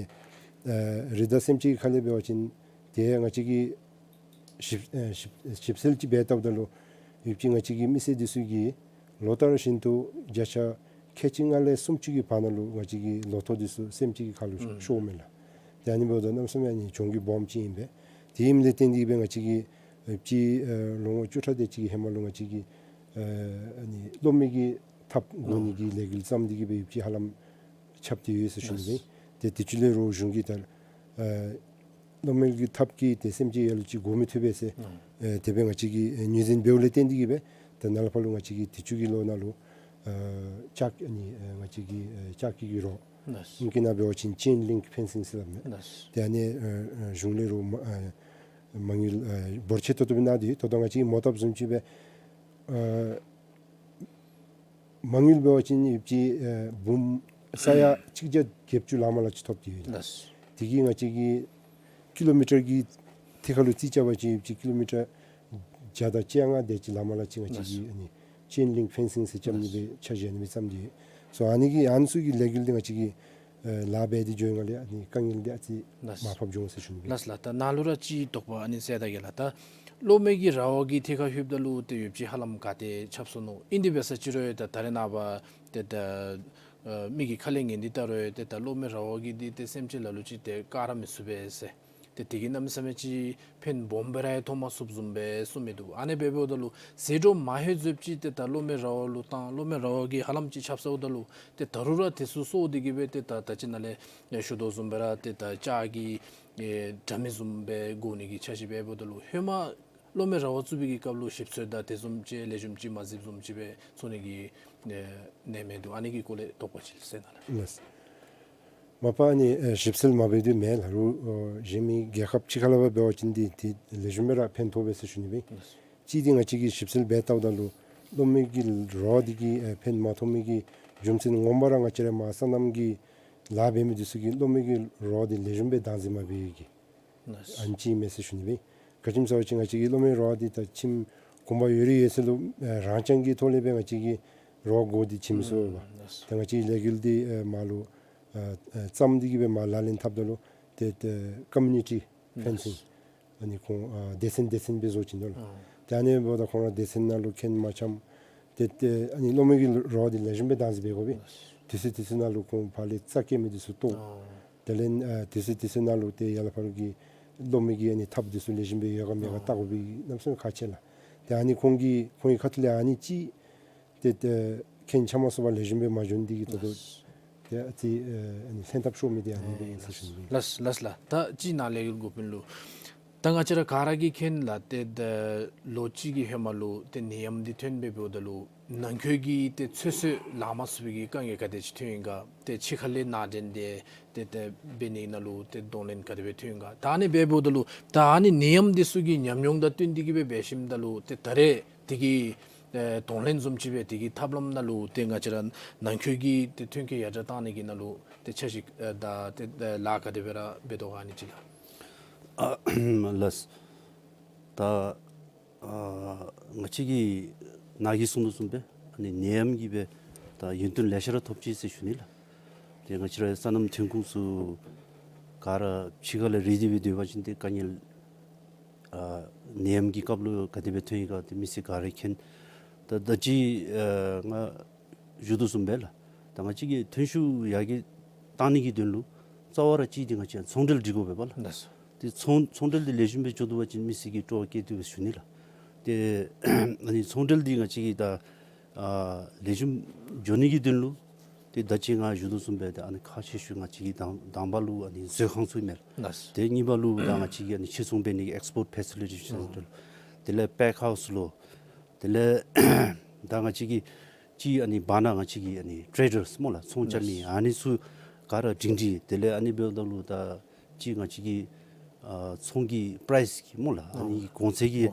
ཨ་རི་དྭགས་སེམས་ཅན་གྱི་ཁ་ལས་འབད་བ་ཅིན་ཏེ་ང་བཅས་ཀྱིས་ཞིབ་ཨ་ཞིབ་ཞིབ་འཚོལ་ཅིག་འབད་བལྟཝ་ད་ལུ་ཡོད་པ་ཅིན་ང་བཅས་ཀྱི་མི་སེར་འདི་ཚུ་གིས་ལོ་ལྟར་བཞིན་དུ་བརྒྱ་ཆ་ཁལ་གཅིག་ལྔ་ལས་སུམ་ཅུ་གི་བར་ན་ལུ་ང་བཅས་ཀྱི་ལོ་ཐོག་འདི་ཚུ་སེམས་ཅན་གྱི་ཁ་ལུ་ཨུམ་ཤོརཝ་མས་ལགས། ཏེ་ཨ་ནི་འབདཝ་ད་གནམ་མེད་ས་མེད་ཨ་ནི་གྱོང་གུད་སྦོམ་ཅིག་ཨིན་པས། དེ་ཨིནམ་ལས་བརྟེན་ཏེ་གིས་སྦེ་ང་བཅས་ཀྱིས་ཡོད་པ་ཅིན་ཨ་ལོ་ངོ་བཅུ་ཕྲག་དེ་ཅིག་གི་ཧེ་མ་ལུ་ང་བཅས་ཀྱིས་ཨ་ཨ་ནི་གློག་མེ་གི་ཐགཔ་བཀོ་ནི་གི་ལས་འགུལ་བརྩམས་ཏེ་གིས་སྦེ་ཡོད་པ་ཅིན་ཧ་ལམ་ཁྱབ་སྟེ་ཡོད་ཟེར་ཞུ་ནི་སྦེ། ཏེ་དུས་ཅི་ལས་རོགས་གཞུང་གིས་ད་ཨ་གློག་མེ་གི་ཐགཔ་གིས་ཏེ་སེམས་ཅན་ཡ་ལ་ཅིག་འགོ་མི་ཐུབ་པས་ཟེར་ཨ་དེ་སྦེ་ང་བཅས་ཀྱིས་ཨ་ངོས་འཛིན་འབདཝ་ལས་བརྟེན་ཏེ་གིས་སྦེ་ད་ནཱ་ལས་ཕར་ལུ་ང་བཅས་ཀྱིས་དུས་ཅི་གི་ལོ་ནང་ལུ་ཨ་ལྕགས་ཨ་ནི་ཨ་ང་བཅས་ཀྱི་ཨ་ལྕགས་ཀྱི་གི་རོ་ཨིང་སྐད་ནང་འབད་བ་ཅིན་ཅེན་ལིང་ཕེན་སིང་ཟེར་སླབ་མས། ཏེ་ཨ་ནི་ཨ་ཨ་གཞུང་ལས་རོགས་མ་ཨ་མ་དངུལ་ཨ་འབོར་ཆེ་ཏོག་ཏོ་སྦེ་གནང་སྟེ་ད་ལྟོ་ང་བཅས་མོ་བཏབ་བཟུམ་ཅིག་སྦེ་ཨ་མ་དངུལ་འབད་བ་ཅིན་ཡོད་པ་ཅིན་ཨ་འབུམ་ ས་ཡ་གཅིག་བརྒྱ་བརྒྱད་ཅུ་ལ་མ་ལ་ཅིག་ཐོབ་སྟེ་ཡོད་ལགས། དེ་གིས་ང་བཅས་ཀྱི་ཀི་ལོ་མི་ཊར་གྱི་ཐད་ཁར་ལུ་རྩིས་རྐྱབ་པ་ཅིན་ཅིག་ཀི་ལོ་མི་ཊར་བརྒྱ་དང་བཅོ་ལྔ་དེ་ཅིག་ལ་མ་ལ་ཅིག་ང་བཅས་ཀྱིས་ཨ་ནི་ཅེན་ལིང་ཕེན་སིང་ཟེར་རྐྱབ་ནི་སྦེ་འཆར་གཞི་ཨ་ནི་སྦེ་བརྩམས་ཏེ་ཡོད། སོ་ཨ་ནི་གི་ཨ་ནི་ཚུ་གི་ལས་འགུལ་འདི་ང་བཅས་ཀྱིས་ཨེ་ལཱ་འབད་དེ་འགྱོ་བའི་སྒང་ལས་ཨ་ནི་དཀའ་ངལ་འདི་ཨ་ཙི་ལགས། མར་ཕབ་འགྱོ་འོང་ཟེར་ཞུ་ནི་ཨིན། ལགས་ལགས། ད་ནཱ་ལུ་ར་ཅིག་དོགས་པ་ཨ་ནི་ཟེར་ད་གེ་ལགས། ད་གློག་མེ་གི་ར་བ་གི་ཐད་ཁར་ལྷོདཔ་ད་ལུ་ཏེ་ཡོདཔ་ཅིག་ཧ་ལམ་ག་ཏེ་ཁྱབ་སོང་ནུག། ཨིན་དེ་འབད་ས་ཅིག་རུང་ད་ད་རེས་ནངས་པ་ཏེ་ད་ཨ་མི་གི་ཁ་ལས་ཉན་ཏེ་ད་རུང་ཏེ་ད་གློག་མེ་ར་བ་གིས་འདི་ཏེ་སེམས་ཅན་ལ་ལུ་ཅིག་ཏེ་བཀག་ར་མི་ཚུགས་པས་ཟེར། ཏེ་དེ་གིས་གནམ་མེད་ས་མེད་ཅིག་ཕན་སྦོམ་སྦེ་ར་ཡང་ཐོགས་མ་ཚུགསཔ་བཟུམ་སྦེ་གསུང་མི་འདུག། ཨ་ནི་འབདཝ་ད་ལུ་ཟད་འགྲོ་མ་ལྷོད་ཚུན་ཅིག་ཏེ་ད་གློག་མེ་ར་བ་ལུ་བཏང་། གློག་མེ་ར་བ་གིས་ཧ་ལམ་ཅིག་ཁྱབ་ཚརཝ་ད་ལུ་ཏེ་ད་རུང་ར་དེ་ཚུ་གསོ་སྟེ་གིས་སྦེ་ཏེ་ད་ད་ཅི་ནཱ་ལས་ཞུ་དོ་བཟུམ་སྦེ་ར་ཏེ་ད་ལྕགས་ཀྱི་ཨེ་དྲ་མིག་བཟུམ་སྦེ་བསྒོར་ནི་གི་འཆར་གཞི་འབདཝ་ད་ལུ་ཧེ་མ་གློག་མེ་ར་བ་བཙུགས་པའི་གི་སྐབས་ལུ་ཞིབ་འཚོལ་དང་དེ་བཟུམ་ཅིག་ལེགས་ཤོམ་ཅིག་མ་མཛདཔ་བཟུམ་ཅིག་སྦེ་ཚོར་ནི་གི་ཨེ་གནས་མི་འདུག། ཨ་ནི་གི་སྐོར་ལས་དོགས་པ་ཅིག་གསུང་གནང་ལགས། ལགས། མ་པ་ཨ་ནི་ཨེ་ཞིབ་འཚོལ་མ་འབད་དེ་མེད་ལགས། རུང་ཨོ་གཞན་མི་རྒྱལ་ཁབ་ཕྱི་ཁ་ལས་འབད་བ་ཅིན་འདི་ཏེ་ལེགས་ཤོམ་སྦེ་ར་ཕན་ཐོགས་པས་ཟེར་ཞུ་ནི་སྦེ། ལགས། གཅིག་འདི་ང་བཅས་ཀྱིས་ཞིབ་འཚོལ་འབད་བལྟཝ་ད་ལུ་གློག་མེ་གི་ར་བ་འདི་གིས་ཨེ་ཕན་མ་ཐོགས་མི་གི་རྒྱུ་མཚན་ངོ་མ་ར་ང་བཅས་ར་མར་སོ་ནམ་གྱི་ལཱ་འབད་མི་འདི་ཚུ་གིས་གློག་མེ་གི་ར་བ་འདི་ལེགས་ཤོམ་སྦེ་བདག་འཛིན་མ་འབད་བའི་གི་ལགས། ཨ་ནི་ཅིག་མས་ཟེར་ཞུ་ནི་སྦེ། ག་ཅི་སྨོ་ཟེར་བ་ཅིན་ང་བཅས་ཀྱི་གློག་མེ་ར་བ་འདི་ད་ཁྱིམ་གུང་པ་ཡོད་རིགས་ཡོད་ཚད་ལུ་ཨེ་རང་རྐྱང་གི་ཐོག་ལས་སྦེ་ང་བཅས་ཀྱིས་ར་བ་བསྒོར་ཏེ་བྱིན་མི་ཚུགས་པས། ལགས། ད་ང་བཅས་ཀྱི་ལས་འགུལ་འདི་ཨེ་མར་ལུ་ཨེ་ཨེ་བརྩམས་ཏེ་གིས་སྦེ་མར་ལག་ལེན་འཐབ་ད་ལུ་ཏེ་ཏེ་ཀོ་མིའུ་ནི་ཊི་ཕེན་སིང་ལགས། ཨ་ནི་ཁོང་ཨ་སྡེ་ཚན་སྡེ་ཚན་སྦེ་བཟོ་བྱིན་དོ་ལགས། ཨ་ཏེ་ཨ་ནི་འབདཝ་ད་ཁོང་ར་སྡེ་ཚན་ནང་ལུ་མཁྱེན་མ་འཆམ། ཏེ་ཏེ་ཨ་ནི་གློག་མེ་གི་ར་བ་འདི་ལེགས་ཤོམ་སྦེ་བདག་འཛིན་འབད་དགོ་པས། ལགས། དུས་ཚོད་དུས་ཚོད་ནང་ལུ་ཁོང་ཕར་ལས་རྩ་སྐྱེལ་མི་འདི་ཚུ་བཏོག། ཨ་དེ་ལས་ཨ་དུས་ཚོད་དུས་ཚོད་ནང་ལུ་ཏེ་ཡར་ལས་ཕར་གྱི་གློག་མེ་གི་ཨ་ནི་ཐགཔ་འདི་ཚུ་ལེགས་ཤོམ་སྦེ་ཡོད་ག་མེད་ག་ཨ་བལྟ་དགོ་པའི་གནམ་མེད་ས་མེད་ཁག་ཆེ་ལགས། ཏེ་ཨ་ནི་ཁོང་གི་ཁོང་གི་ཁ་ཐུག་ལས་ཨ་ནི་ཅིག་ཏེ་ཏེ་མཁྱེན་འཆམ་མ་ཚུགས་པར་ལེགས་ཤོམ་སྦེ་མ་འགྱོ་ནི་འདི་གིས་ད་ལྟོ་ལགས། ཏེ་ཨ་ཙི་ཨེ་ཨ་ནི་ལྷན་ཐབས་ཤོར་མི་འདི་ཨ་ནི་སྦེ་ཨིན་ཟེར་ཞུ་ནི་ཨིན། ལགས་ལགས་ལགས། ད་ཅིག་ནཱ་ལས་འགུལ་འགོ་དཔོན་ལུ་ད་ང་བཅས་ར་ག་ར་གིས་མཁྱེན་ལགས། ཏེ་ད་ལོ་གཅིག་གི་ཧེ་མ་ལུ་ཏེ་ནད་ཡམས་འདི་ཐོན་སྦེ་འབདཝ་ད་ལུ་ནང་འཁོད་ཀྱི་ཏེ་ཚོད་བསྲེ་ལང་མ་ཚུགས་པའི་གི་དཀའ་ངལ་ག་དེ་ཅིག་ཐོན་ཡི་ག། ཏེ་ཕྱི་ཁ་ལས་ནང་འདྲེན་འདི་ཏེ་ཏེ་འབད་ནི་ནང་ལུ་ཏེ་གདོང་ལེན་ག་དེ་སྦེ་ཐོན་ཡི་ག། ད་ཨ་ནི་སྦེ་འབདཝ་ད་ལུ་ད་ཨ་ནི་ནད་ཡམས་འདི་ཚུ་གི་ཉམས་མྱོང་དང་བསྟུན་ཏེ་གིས་སྦེ་འབད་ཞིནམ་ད་ལུ་ཏེ་ད་རེས་འདི་གི་ཨེ་གདོང་ལེན་བཟུམ་ཅིག་སྦེ་འདི་གི་ཐབས་ལམ་ནང་ལུ་ཏེ་ང་བཅས་ར་ནང་འཁོད་ཀྱི་ཏེ་ཐོན་སྐྱེད་ཡར་དྲག་བཏང་ནི་གི་ནང་ལུ་ཏེ་འཆར་གཞི་ཨེ་དང་ཏེ་ཨེ་ལཱ་ག་དེ་སྦེ་ར་འབད་དོ་ག་ཨ་ནི་ཅིག་ལགས། ཨ་ལགས། ད་ཨ་ང་བཅས་ཀྱིས་ནཱ་གིས་གསུངས་དོ་བཟུམ་སྦེ་ཨ་ནི་ནད་ཡམས་ཀྱིས་སྦེ་ད་ཡོན་ཏན་ལེ་ཤ་ར་ཐོབ་ཅི་ཟེར་ཞུ་ནི་ལགས། ཏེ་ང་བཅས་ར་སོ་ནམ་ཐོན་ཁུངས་ཚུ་ག་ར་ཕྱི་ཁ་ལས་རེ་འདི་སྦེ་སྡོད་པ་ཅིན་ཏེ་དཀའ་ངལ་ཨ་ནད་ཡམས་ཀྱི་སྐབས་ལུ་ག་དེ་སྦེ་ཐོན་ཡི་ག་ཏེ་མི་སེར་ག་ར་མཁྱེན། ད་ད་ཅི་ཨ་ང་ཞུ་དོ་བཟུམ་སྦེ་ལགས། ད་ང་བཅས་ཀྱི་ཐོན་ཤུགས་ཡར་རྒྱས་གཏང་ནི་གི་དོན་ལུ་རྩ་བ་ར་གཅིག་འདི་ང་བཅས་ཚོང་འབྲེལ་སྒྲིག་དགོ་པས་པ་ལགས། ལགས་སོ། ཏེ་ཚོང་ཚོང་འབྲེལ་འདི་ལེགས་ཤོམ་སྦེ་འགྱོ་དོ་བ་ཅིན་མི་སེར་གྱི་སྤྲོ་བ་སྐྱེ་དོ་བས་ཞུ་ནི་ལགས། ཏེ་ཨ་ནི་ཚོང་འབྲེལ་འདི་ང་བཅས་ཀྱིས་ད་ཨ་ལེགས་ཤོམ་འགྱོ་ནི་གི་དོན་ལུ་ཏེ་ད་ཅི་ང་ཞུ་དོ་བཟུམ་སྦེ་ད་ཨ་ནི་ཁག་ཆེ་ཤོས་ང་བཅས་ཀྱི་དང་དང་པ་ལུ་ཨ་ནི་མཛོད་ཁང་ཚུ་ཨིན་མས་ལགས། ལགས་སོ། ཏེ་གཉིས་པ་ལུ་ད་ང་བཅས་ཀྱི་ཨ་ནི་ཕྱིར་ཚོང་འབད་ནི་གི་ཨེགསི་པོརཊ་ཕེ་སི་ལི་ཊི་སེན་ཊར། ཨ་དེ་ལས་པེག་ཧའུསི་ལུ། དེ་ལས་ད་ང་བཅས་ཀྱི་ཅིག་ཨ་ནི་བར་ན་ང་བཅས་ཀྱི་ཨ་ནི་ཊེ་ཌརསི་སྨོ་ལགས། ཚོང་རྐྱབ་མི་ཨ་ནི་ཚུ་ག་ར་སྒྲིང་སྒྲིང་། དེ་ལས་ཨ་ནི་འབདཝ་ད་ལུ་ད་ཅིག་ང་བཅས་ཀྱི་ཨ་ཚོང་གི་པ་རའིསི་གི་སྨོ་ལགས། ཨ་ནི་གོང་ཚད་ཀྱི་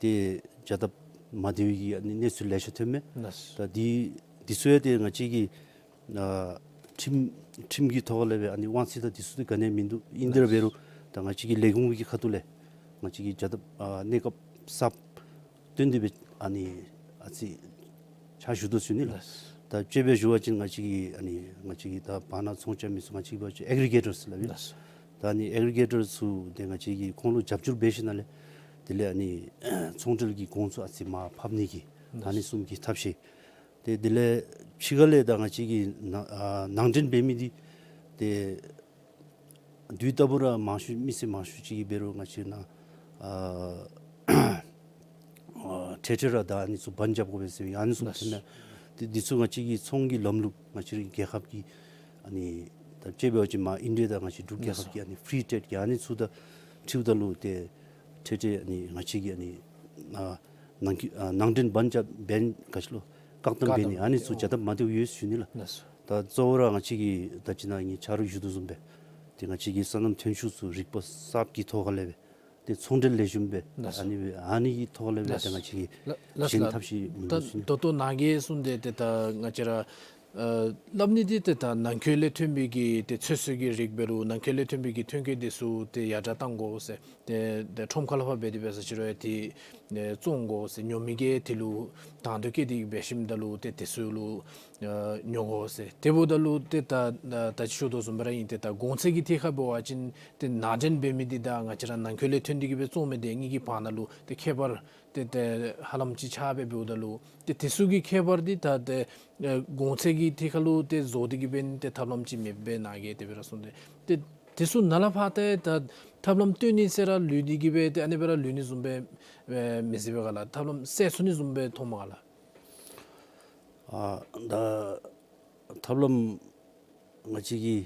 ཏེ་བྱ་སྟབས་མ་བདེ་བའི་གི་ཨ་ནི་གནས་ཚུལ་ལེ་ཤ་ཐོན་མས། ད་འདི་འདི་ཚུ་ཡང་ཏེ་ང་བཅས་ཀྱི་ཨ་ཁྲིམས་ཁྲིམས་ཀྱི་ཐོག་ལས་སྦེ་ཨ་ནི་དབང་ཚད་དང་འདི་ཚུ་ཏེ་ག་ནི་ཡང་མིན་འདུག། ཨིན་དེ་ར་འབད་རུང་ད་ང་བཅས་ཀྱི་ལས་ཁུངས་ཀྱི་ཁ་ཐུག་ལས་ང་བཅས་ཀྱིས་བྱ་སྟབས་ཨ་གནས་སྐབས་གསརཔ་བཏོན་ཏེ་སྦེ་ཨ་ནི་ཨ་ཙི་ཕྱག་ཞུ་དོ་ཞུ་ནི་ལགས། ལགས། ད་དཔྱེ་སྦེ་ཞུ་བ་ཅིན་ང་བཅས་ཀྱི་ཨ་ནི་ང་བཅས་ཀྱི་ད་བར་ན་ཚོང་རྐྱབ་མི་ཚུ་ང་བཅས་ཀྱིས་འབད་བ་ཅིན་ཨེག་རི་གེ་ཊརསི་སླབ་ཨིན། ལགས། ད་ཨ་ནི་ཨེག་རི་གེ་ཊརསི་ཚུ་ཏེ་ང་བཅས་ཀྱིས་ཁོང་ལུ་རྒྱབ་སྐྱོར་འབད་ཞིནམ་ལས་དེ་ལས་ཨ་ནི་ཚོང་འབྲེལ་གྱི་གོང་ཚད་ཨ་ཙི་མར་ཕབ་ནི་གི་ད་ཨ་ནི་བཟུམ་གྱི་ཐབས་ཤེས། ཏེ་དེ་ལས་ཕྱི་ཁ་ལས་ད་ང་བཅས་ཀྱི་ནང་ཨ་ནང་འདྲེན་འབད་མི་འདི་ཏེ་དུས་རྟག་བུ་ར་མང་ཤོས་མི་སེར་མང་ཤོས་ཅིག་གིས་འབད་རུང་ང་བཅས་ནང་ཨ་ཨ་ཁྲལ་ཁྲལ་ར་ད་ཨ་ནི་ཚུ་བན་རྐྱབ་དགོ་པས་ཟེར་ཨ་ནི་ཚུ་ལགས། ཐོན་ནི། ཏེ་འདི་ཚུ་ང་བཅས་ཀྱི་ཚོང་གི་ལམ་ལུགས་ང་བཅས་རའི་རྒྱལ་ཁབ་ཀྱི་ཨ་ནི་ད་དཔྱེ་འབད་བ་ཅིན་མར་ཨིན་ཌི་ཡ་དང་ང་བཅས་འབྲུག་རྒྱལ་ཁབ་ཀྱི་ཨ་ནི་ཕི་རི་ཊེ་རེཌ་ཀྱི་ཨ་ནི་ཚུ་དང་འཁྲིལཝ་ད་ལུ་ཏེ་ཁྲལ་ཁྲལ་ཨ་ནི་ང་བཅས་ཀྱི་ཨ་ནི་ཨ་ནང་གི་ཨ་ནང་འདྲེན་བན་རྐྱབ་བན་ག་ཅི་ལོ་བཀག་སྡོམ་འབད་ནི་ཨ་ནི་ཚུ་བྱ་སྟབས་མ་བདེཝ་ཡོད་ཞུ་ནི་ལགས། ལགས་སོ། ད་གཙོ་བོ་ར་ང་བཅས་ཀྱི་ད་ཅི་ནཱ་ངེའི་ཆ་རོགས་ཞུ་དོ་བཟུམ་སྦེ་ཏེ་ང་བཅས་ཀྱི་སོ་ནམ་ཐོན་ཤུགས་ཚུ་རིག་པ་གསརཔ་གི་ཐོག་ཁ་ལས་སྦེ་ཏེ་ཚོང་འབྲེལ་ལེགས་ཤོམ་སྦེ་ལགས་སོ། ཨ་ནི་སྦེ་ཨ་ནི་གི་ཐོག་ལས་སྦེ་ལགས་ཏེ་ང་བཅས་ཀྱིས་ལགས་ལགས་གཞན་ལགས། ཐབས་ཤེས་མིན་འདུག་ཟེར་ད་ད་ལྟོ་ནཱ་གིས་གསུངས་ཏེ་ཏེ་ད་ང་བཅས་ར་ ཨ་སླབ་ནི་འདི་ཏེ་ད་ནང་འཁོད་ལས་ཐོན་པའི་གི་ཏེ་ཚོད་བསྲེ་གི་རིགས་འབད་རུང་ནང་འཁོད་ལས་ཐོན་པའི་གི་ཐོན་སྐྱེད་འདི་ཚུ་ཏེ་ཡར་དྲག་བཏང་དགོ་ཟེར། ཏེ་ཏེ་ཁྲོམ་ཁ་ལས་ཕར་འབད་དེ་འབད་ས་ཅིག་རུང་ཡང་ཏེ་ཨེ་བཙོང་དགོ་ཟེར། ཉོ་མི་གིས་དེ་ལུ་དང་དོད་བསྐྱེད་དེ་འབད་ཞིནམ་ད་ལུ་ཏེ་དེ་ཚུ་ལུ་ཨ་ཉོ་དགོ་ཟེར། དེ་འབདཝ་ད་ལུ་ཏེ་ད་ད་ཅི་ཞུ་དོ་བཟུམ་སྦེ་ར་ཨིན། ཏེ་ད་གོང་ཚད་ཀྱི་ཐད་ཁར་འབད་བ་ཅིན་ཏེ་ནང་འདྲེན་འབད་མི་འདི་དང་ང་བཅས་ར་ནང་འཁོད་ལས་ཐོན་ཏེ་གི་སྦེ་བཙོང་མི་འདི་གཉིས་ཀྱི་བར་ན་ལུ་ཏེ་ཁྱད་པར་ཏེ་ཏེ་ཧ་ལམ་ཅིག་ཆགས་སྦེ་འབདཝ་ད་ལུ་ཏེ་དེ་ཚུ་གི་ཁྱད་པར་འདི་ད་ཏེ་ཨེ་གོང་ཚད་ཀྱི་ཐད་ཁར་ལུ་ཏེ་བཟོ་སྟེ་གི་སྦེ་ཏེ་ཐབས་ལམ་ཅིག་མེདཔ་སྦེ་ནཱ་གིས་དེ་སྦེ་ར་གསུངས་ཏེ། ཏེ་དེ་ཚུ་ནཱ་ལས་ཕར་ཏེ་ད་ཐབས་ལམ་སྟོན་ནི་ཟེར་ར་ལུས་ཏེ་གི་སྦེ་ཏེ་ཨ་ནི་སྦེ་ར་ལུས་ནི་བཟུམ་སྦེ་ཨེ་མི་བཟོད་པས་ག་ལགས། ཐབས་ལམ་བསལ་ཚུགས་ནི་བཟུམ་སྦེ་མཐོངམ་ག་ལགས། ཨ་ད་ཐབས་ལམ་ང་བཅས་ཀྱིས་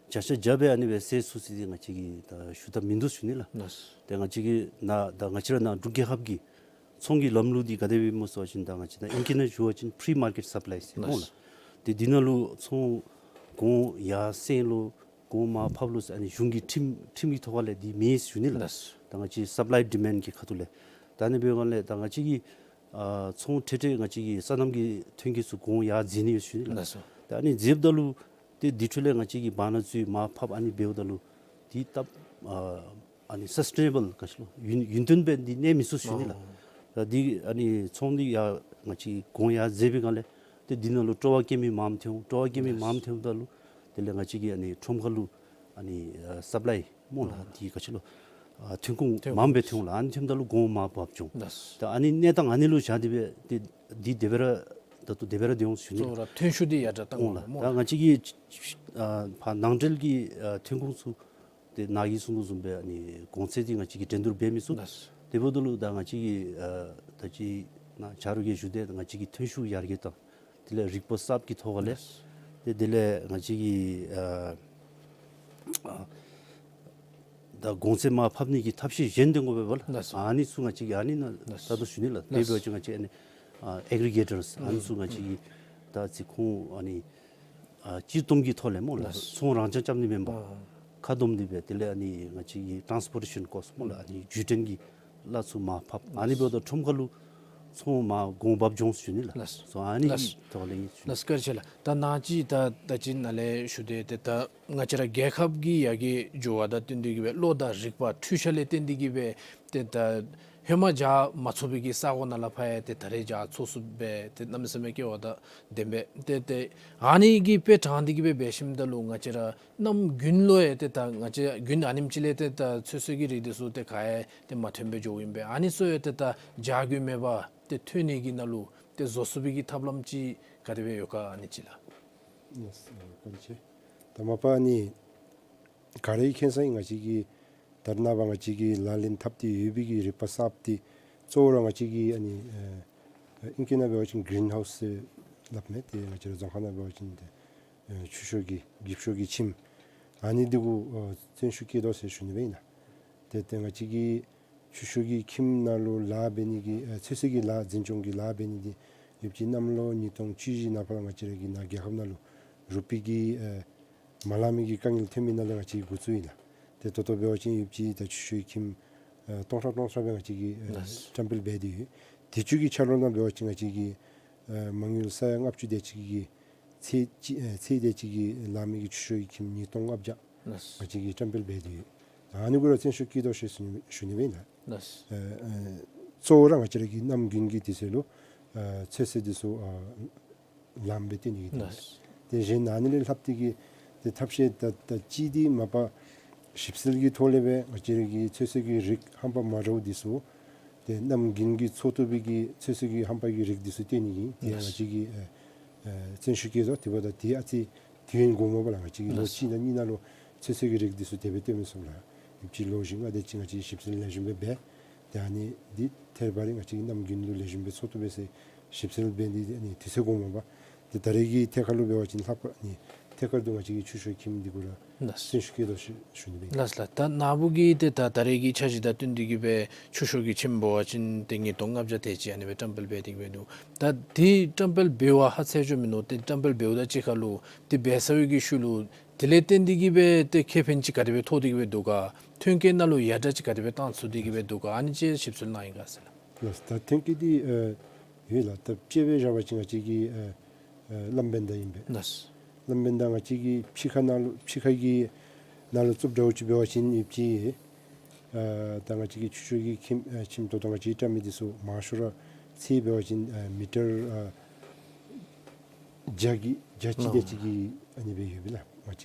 བརྒྱ་ཆ་བརྒྱ་སྦེ་ཨ་ནི་སྦེ་བསལ་ཚུགས་ཟེར་ཏེ་ང་བཅས་ཀྱིས་ད་ཞུ་ཐབས་མིན་འདུག་ཞུ་ནི་ལགས། ལགས། ཏེ་ང་བཅས་ཀྱིས་ནཱ་ད་ང་བཅས་ར་ནཱ་འབྲུག་རྒྱལ་ཁབ་ཀྱི་ཚོང་གི་ལམ་ལུགས་འདི་ག་དེ་སྦེ་སྨོ་ཟེར་བ་ཅིན་ད་ང་བཅས་ད་ཨིང་སྐད་ནང་ཞུ་བ་ཅིན་ཕི་རི་མར་ཀེཊ་སབ་ལའི་ཟེར་སྨོ་ལགས། ལགས། ཏེ་འདི་ནང་ལུ་ཚོང་གོང་ཡར་སེང་ལོ་གོང་མར་ཕབ་ལོ་ཟེར་ཨ་ནི་གཞུང་གི་ཁྲིམས་ཁྲིམས་ཀྱི་ཐོག་ཁ་ལས་འདི་མེད་ཟེར་ཞུ་ནི་ལགས། ལགས། ད་ང་བཅས་སབ་ལའི་ཌི་མཱནཌ་གི་ཁ་ཐུག་ལས། ད་ཨ་ནི་འབདཝ་ལས་ད་ང་བཅས་ཀྱིས་ཨ་ཚོང་ཁྲེ་ཁྲེ་ང་བཅས་ཀྱི་སོ་ནམ་གྱི་ཐོན་སྐྱེད་ཚུ་གོང་ཡར་འཛེགས་ནི་ཡོད་ཟེར་ཞུ་ནི་ལགས། ལགས་སོ། ད་ཨ་ནི་འཛེགསཔ་ད་ལུ་ཏེ་འདི་འཕྲོ་ལས་ང་བཅས་ཀྱིས་བར་ན་བཙུགས་མར་ཕབ་ཨ་ནི་འབདཝ་ད་ལུ་འདི་སྟབས་ཨ་ཨ་ནི་སཱསི་ཊེ་ནེ་བཱལ་ག་ཅི་ལོ་ཡུན་ཡུན་བརྟན་སྦེ་འདི་གནས་མི་ཚུགས་ཟེར་ཞུ་ནི་ལགས། ཨོ། ད་འདི་ཨ་ནི་ཚོང་འདི་ཡར་ང་བཅས་གོང་ཡར་འཛེགས་པའི་སྒང་ལས་ཏེ་འདི་ནང་ལུ་སྤྲོ་བ་བསྐྱེད་མི་མངམ་ཐོན་འོང་། སྤྲོ་བ་བསྐྱེད་མི་མངམ་ཐོནམ་ད་ལུ་དེ་ལས་ང་བཅས་ཀྱི་ཨ་ནི་ཁྲོམ་ཁ་ལུ་ཨ་ནི་ཨ་སབ་ལའི་སྨོ་ལགས། ཨ་འདི་ག་ཅི་ལོ་ཨ་ཐོན་ཁུངས་ཐོན་མངམ་སྦེ་ཁུངས་ཐོན་འོང་ལགས། ཨ་ནི་ཐོནམ་ད་ལུ་གོང་མར་བབས་འགྱོ་འོང་། ལགས། ད་ཨ་ནི་གནས་སྟངས་ཨ་ནི་ལུ་བཞག་སྟེ་སྦེ་ཏེ་འདི་དེ་སྦེ་ར་ད་ལྟོ་དེ་སྦེ་ར་སྡོད་འོང་ཟེར་ཞུ་ནི་ལགས། གཙོ་བོ་ར་ཐོན་ཤུགས་འདི་ཡར་དྲག་བཏང་འོང་ལགས། དགོ་སྨོ་ད་ལགས། ང་བཅས་ཀྱི་ཨ་ཕར་ནང་འབྲེལ་གྱི་ཨ་ཐོན་ཁུངས་ཚུ་ཏེ་ནཱ་གིས་གསུངས་དོ་བཟུམ་སྦེ་ཨ་ནི་གོང་ཚད་འདི་ང་བཅས་ཀྱིས་འགྲན་བསྡུར་འབད་མི་ཚུགས། ལགས། དེ་འབདཝ་ད་ལུ་ད་ང་བཅས་ཀྱིས་ཨ་ད་ཅི་ནཱ་ཆ་རོགས་ཀྱིས་ཞུ་དེ་ང་བཅས་ཀྱི་ཐོན་ཤུགས་ཡར་རྒྱས་དང་དེ་ལས་རིག་པ་གསརཔ་གི་ཐོག་ལས། ལགས། ཏེ་དེ་ལས་ང་བཅས་ཀྱིས་ཨ་ཨ་ད་གོང་ཚད་མར་ཕབ་ནི་གི་ཐབས་ཤེས་གཞན་དེ་འགོ་འབད་བ་ལགས། ལགས། ཨ་ནི་ཚུ་ང་བཅས་ཀྱིས་ཨ་ནི་ནང་ལགས། ད་ལྟོ་ཞུ་ནི་ལགས། ལགས། དེ་འབད་བ་ཅིན་ང་བཅས་ཨ་ནི་ཨ་ཨེག་རི་གེ་ཊརས་ཨ་ནི་ཚུ་ང་བཅས་ཀྱིས་ད་ཅི་ཁོང་ཨ་ནི་ཨ་སྤྱིར་བསྡོམས་ཀྱི་ཐོག་ལས་སྨོ་ལགས། ལགས། ཚོང་རང་འཇགས་རྐྱབ་ནི་མེན་པར་ཨ་ཁ་བསྡོམས་ཏེ་སྦེ་དེ་ལས་ཨ་ནི་ང་བཅས་ཀྱི་ཊཱནསི་པོར་ཊེ་ཤཱན་ཀོསཊ་སྨོ་ལགས། ཨ་ནི་བརྒྱུད་འདྲེན་གྱི་གླ་ཚུ་མར་ཕབ། ཨ་ནི་འབདཝ་ད་ཁྲོམ་ཁ་ལུ་ཚོང་མར་གོང་བབས་འགྱོ་འོང་ཟེར་ཞུ་ནི་ལགས། ལགས། སོ་ཨ་ནི་ལགས། ཐོག་ལས་ཨིན་ཟེར་ཞུ་ནི། ལགས། བཀའ་དྲིན་ཆེ་ལགས། ད་ནཱ་ཅིག་ད་ད་ཅི་ནཱ་ལས་ཞུ་དེ་ཏེ་ད་ང་བཅས་ར་རྒྱལ་ཁབ་ཀྱི་ཡར་རྒྱས་འགྱོ་བ་དང་བསྟུན་ཏེ་གི་སྦེ་བློ་དང་རིག་པ་འཕྲུལ་ཆས་ལས་བརྟེན་ཏེ་གི་སྦེ་ཏེ་ད་ཧེ་མ་རྒྱ་མ་ཚོགས་པའི་གི་ས་གོ་ནང་ལས་ཕར་ཡང་ཏེ་ད་རེས་རྒྱ་ཚོགས་ཚུགསཔ་སྦེ་ཏེ་གནམ་མེད་ས་མེད་སྐལ་བ་དང་ལྡན་པས། ཏེ་ཏེ་ཨ་ནི་གི་དཔེ་དྲངས་ཏེ་གི་སྦེ་འབད་ཞིནམ་ད་ལུ་ང་བཅས་ར་གནམ་དགུན་ལུ་ཡང་ཏེ་ད་ང་བཅས་དགུན་ཨ་ནེམ་ཅིག་ལས་ཏེ་ད་ཚོད་བསྲེ་གི་རིགས་འདི་ཚུ་ཏེ་ག་ཡང་ཏེ་མ་ཐོན་སྦེ་འགྱོཝ་ཨིན་པས། ཨ་ནི་ཚུ་ཡང་ཏེ་ད་རྒྱ་གུ་མེད་པར་ཏེ་ཐོན་ནི་གི་ནང་ལུ་ཏེ་བཟོ་ཚུགས་པའི་གི་ཐབས་ལམ་ཅིག་ག་དེ་སྦེ་ཡོད་ག་ཨ་ནི་ཅིག་ལགས། ལགས་སོ། བཀའ་དྲིན་ཆེ། ད་མ་པ་ཨ་ནི་ག་ར་གིས་མཁྱེན་གསལ་ཨིན། ང་བཅས་ཀྱིས་ད་རེས་ནངས་པ་ང་བཅས་ཀྱིས་ལག་ལེན་འཐབ་སྟེ་ཡོད་པའི་གི་རིག་པ་གསརཔ་འདི་གཙོ་བོ་ར་ང་བཅས་ཀྱིས་ཨ་ནི་ཨ་ཨིང་སྐད་ནང་འབད་བ་ཅིན་གི་རིན་ཧའུསི་ཟེར་སླབ་མས། ཏེ་ང་བཅས་ར་རྫོང་ཁ་ནང་འབད་བ་ཅིན་ཏེ་ཨ་ཆུ་ཤོག་གི་འགྱིབ་ཤོག་གི་ཁྱིམ་ཨ་ནི་འདི་གུ་ཨ་བརྩོན་ཤུགས་བསྐྱེད་དོ་ཟེར་ཞུ་ནི་སྦེ་ཨིན་ལགས། ཏེ་ཏེ་ང་བཅས་ཀྱིས་ཆུ་ཤོག་གི་ཁྱིམ་ནང་ལུ་ལཱ་འབད་ནི་གི་ཨ་ཚོད་བསྲེ་གི་ལཱ་འཛིན་སྐྱོང་གི་ལཱ་འབད་ནི་འདི་ཡོདཔ་ཅིག་གནམ་ལོ་ཉིས་སྟོང་བཅུ་བཞི་ནང་ཕར་ང་བཅས་ར་གི་ནཱ་རྒྱལ་ཁབ་ནང་ལུ་རུ་པི་གི་ཨ་མ་ལང་མི་གི་དཀའ་ངལ་ཐོན་མི་ནང་ལས་ང་བཅས་འགོ་བཙུགས་ཨིན་ལགས། ཏེ་ད་ལྟོ་འབད་བ་ཅིན་ཡོདཔ་ཅིག་ད་ཆུ་ཤོག་གི་ཁྱིམ་ཨ་སྟོང་ཕྲག་སྟོང་ཕྲག་སྦེ་ང་བཅས་ཀྱིས་ཨ་ལགས། བཀྲམ་སྤེལ་འབད་དེ་ཡོད། དེ་ཚུ་གི་ཆ་ལུ་ནང་འབད་བ་ཅིན་ང་བཅས་ཀྱིས་ཨ་མ་དངུལ་ས་ཡ་ལྔ་བཅུ་དེ་ཅིག་གི་ཚད་ཅིག་ཨ་ཚད་དེ་ཅིག་གི་ལང་མི་གི་ཆུ་ཤོག་གི་ཁྱིམ་ཉིས་སྟོང་ལྔ་བརྒྱ་ལགས། ང་བཅས་ཀྱིས་བཀྲམ་སྤེལ་འབད་དེ་ཡོད། ཨ་ནི་གུ་ར་བརྩོན་ཤུགས་བསྐྱེད་དོ་ཟེར་ཞུ་ནི་སྦེ་ཨིན་ལགས། ལགས། ཨ་ཨ་གཙོ་བོ་ར་ང་བཅས་ར་གི་གནམ་དགུན་གྱི་དུས་ཚོད་ལུ་ཨ་ཚོད་བསྲེ་འདི་ཚུ་ཨ་ལངམ་སྦེ་བཏོན་ནི་གི་དོན་ལགས། ཏེ་གཞན་ཨ་ནི་ལས་ལྷག་སྟེ་གི་ཏེ་ཐབས་ཤེས་ད་ད་ཅི་འདི་མ་པ་ཞིབ་འཚོལ་གྱི་ཐོག་ལས་སྦེ་ང་བཅས་ར་གི་ཚོད་བསྲེ་གི་རིགས་རྣམ་པ་མ་འདྲཝ་འདི་ཚུ་ཏེ་གནམ་དགུན་གྱི་འཚོ་བཏུབ་པའི་གི་ཚོད་བསྲེ་གི་རྣམ་པ་གི་རིགས་འདི་ཚུ་བཏོན་ནི་གི་ཏེ་ང་བཅས་ཀྱིས་ཨ་ཨ་བརྩོན་ཤུགས་བསྐྱེད་དོ། དེ་འབདཝ་ད་ཏེ་ཨ་ཙི་དུས་ཡུན་འགོརཝ་མས་པ་ལགས། ང་བཅས་ཀྱིས་ལོ་གཅིག་དང་གཉིས་ནང་ལུ་ཚོད་བསྲེ་གི་རིགས་འདི་ཚུ་དེ་སྦེ་བཏོན་མི་ཚུགས་ལགས། ཡོདཔ་ཅིག་ལོ་བཞི་ལྔ་དེ་ཅིག་ང་བཅས་ཞིབ་འཚོལ་ལེགས་ཤོམ་སྦེ་འབད། ཏེ་ཨ་ནི་འདི་ཐད་རི་བ་རི་ང་བཅས་ཀྱིས་གནམ་དགུན་ལུ་ལེགས་ཤོམ་སྦེ་འཚོ་བཏུབ་པས་ཟེར་ཞིབ་འཚོལ་འབད་ནི་འདི་ཨ་ནི་དུས་ཚོད་འགོརཝ་མས་པ། ཏེ་ད་རེས་ཀྱི་ཐད་ཁར་ལུ་འབད་བ་ཅིན་ལྷག་པར་ཨ་ནི་ཐད་ཀར་དུ་ང་བཅས་ཀྱིས་ཆུ་ཤོག་ཁྱིམ་འདི་གུ་ར་ལགས། བརྩོན་ཤུགས་བསྐྱེད་དོ་ཟེར་ཞུ་ནི་སྦེ། ལགས་ལགས། ད་ནཱ་བུ་གིས་ཏེ་ད་ད་རེས་ཀྱི་འཆར་གཞི་དང་བསྟུན་ཏེ་གི་སྦེ་ཆུ་ཤོག་གི་ཁྱིམ་འབད་བ་ཅིན་ཏེ་ཉིས་སྟོང་ལྔ་བརྒྱ་དེ་ཅིག་ཨ་ནི་སྦེ་བཀྲམ་སྤེལ་འབད་དེ་གི་སྦེ་འདུག། ད་འདི་བཀྲམ་སྤེལ་འབད་བ་ཧ་ཚད་འགྱོ་མི་ནུག། ཏེ་བཀྲམ་སྤེལ་འབདཝ་ད་ཅིག་ཁར་ལུ་ཏེ་འབད་ཚར་བའི་གི་ཤུལ་ལུ་དེ་ལས་བརྟེན་ཏེ་གི་སྦེ་ཏེ་ཁེ་ཕན་ཅིག་ག་དེ་སྦེ་ཐོགས་ཏེ་གི་སྦེ་འདུག་ག། ཐོན་སྐྱེད་ནང་ལུ་ཡར་དྲག་ཅིག་ག་དེ་སྦེ་བཏང་ཚུགས་ཏེ་གི་སྦེ་འདུག་ག། ཨ་ནི་ཅིག་ཞིབ་འཚོལ་གནང་ཡི་ག་ཟེར་ལགས། ལགས། ད་ཐོན་སྐྱེད་འདི་ཨ་ཡོད་ལགས། ད་དཔྱེ་སྦེ་བཞག་པ་ཅིན་ང་བཅས་ཀྱིས་ཨ་ ཨ་བླམ་བན་ད་ཨིན་པས། ལགས། བླམ་བན་ད་ང་བཅས་ཀྱི་ཕྱི་ཁ་ནང་ལུ་ཕྱི་ཁ་གི་ནང་ལུ་བཙུགསཔ་འདྲཝ་ཅིག་འབད་བ་ཅིན་ཨེབ་ཅིག་ཨ་ད་ང་བཅས་ཀྱི་ཆུ་ཤུར་གྱི་ཁྱིམ་ཨ་ཁྱིམ་ད་ལྟོ་ང་བཅས་ཀྱིས་བཀྲམ་མི་འདི་ཚུ་མང་ཤོས་ར་ཚད་འབད་བ་ཅིན་ཨ་མི་ཊར་ཨ་བརྒྱ་གི་བརྒྱ་གཅིག་དེ་ཅིག་གི་ཨ་ནི་སྦེ་ཡོད་པས་ལགས། ང་བཅས་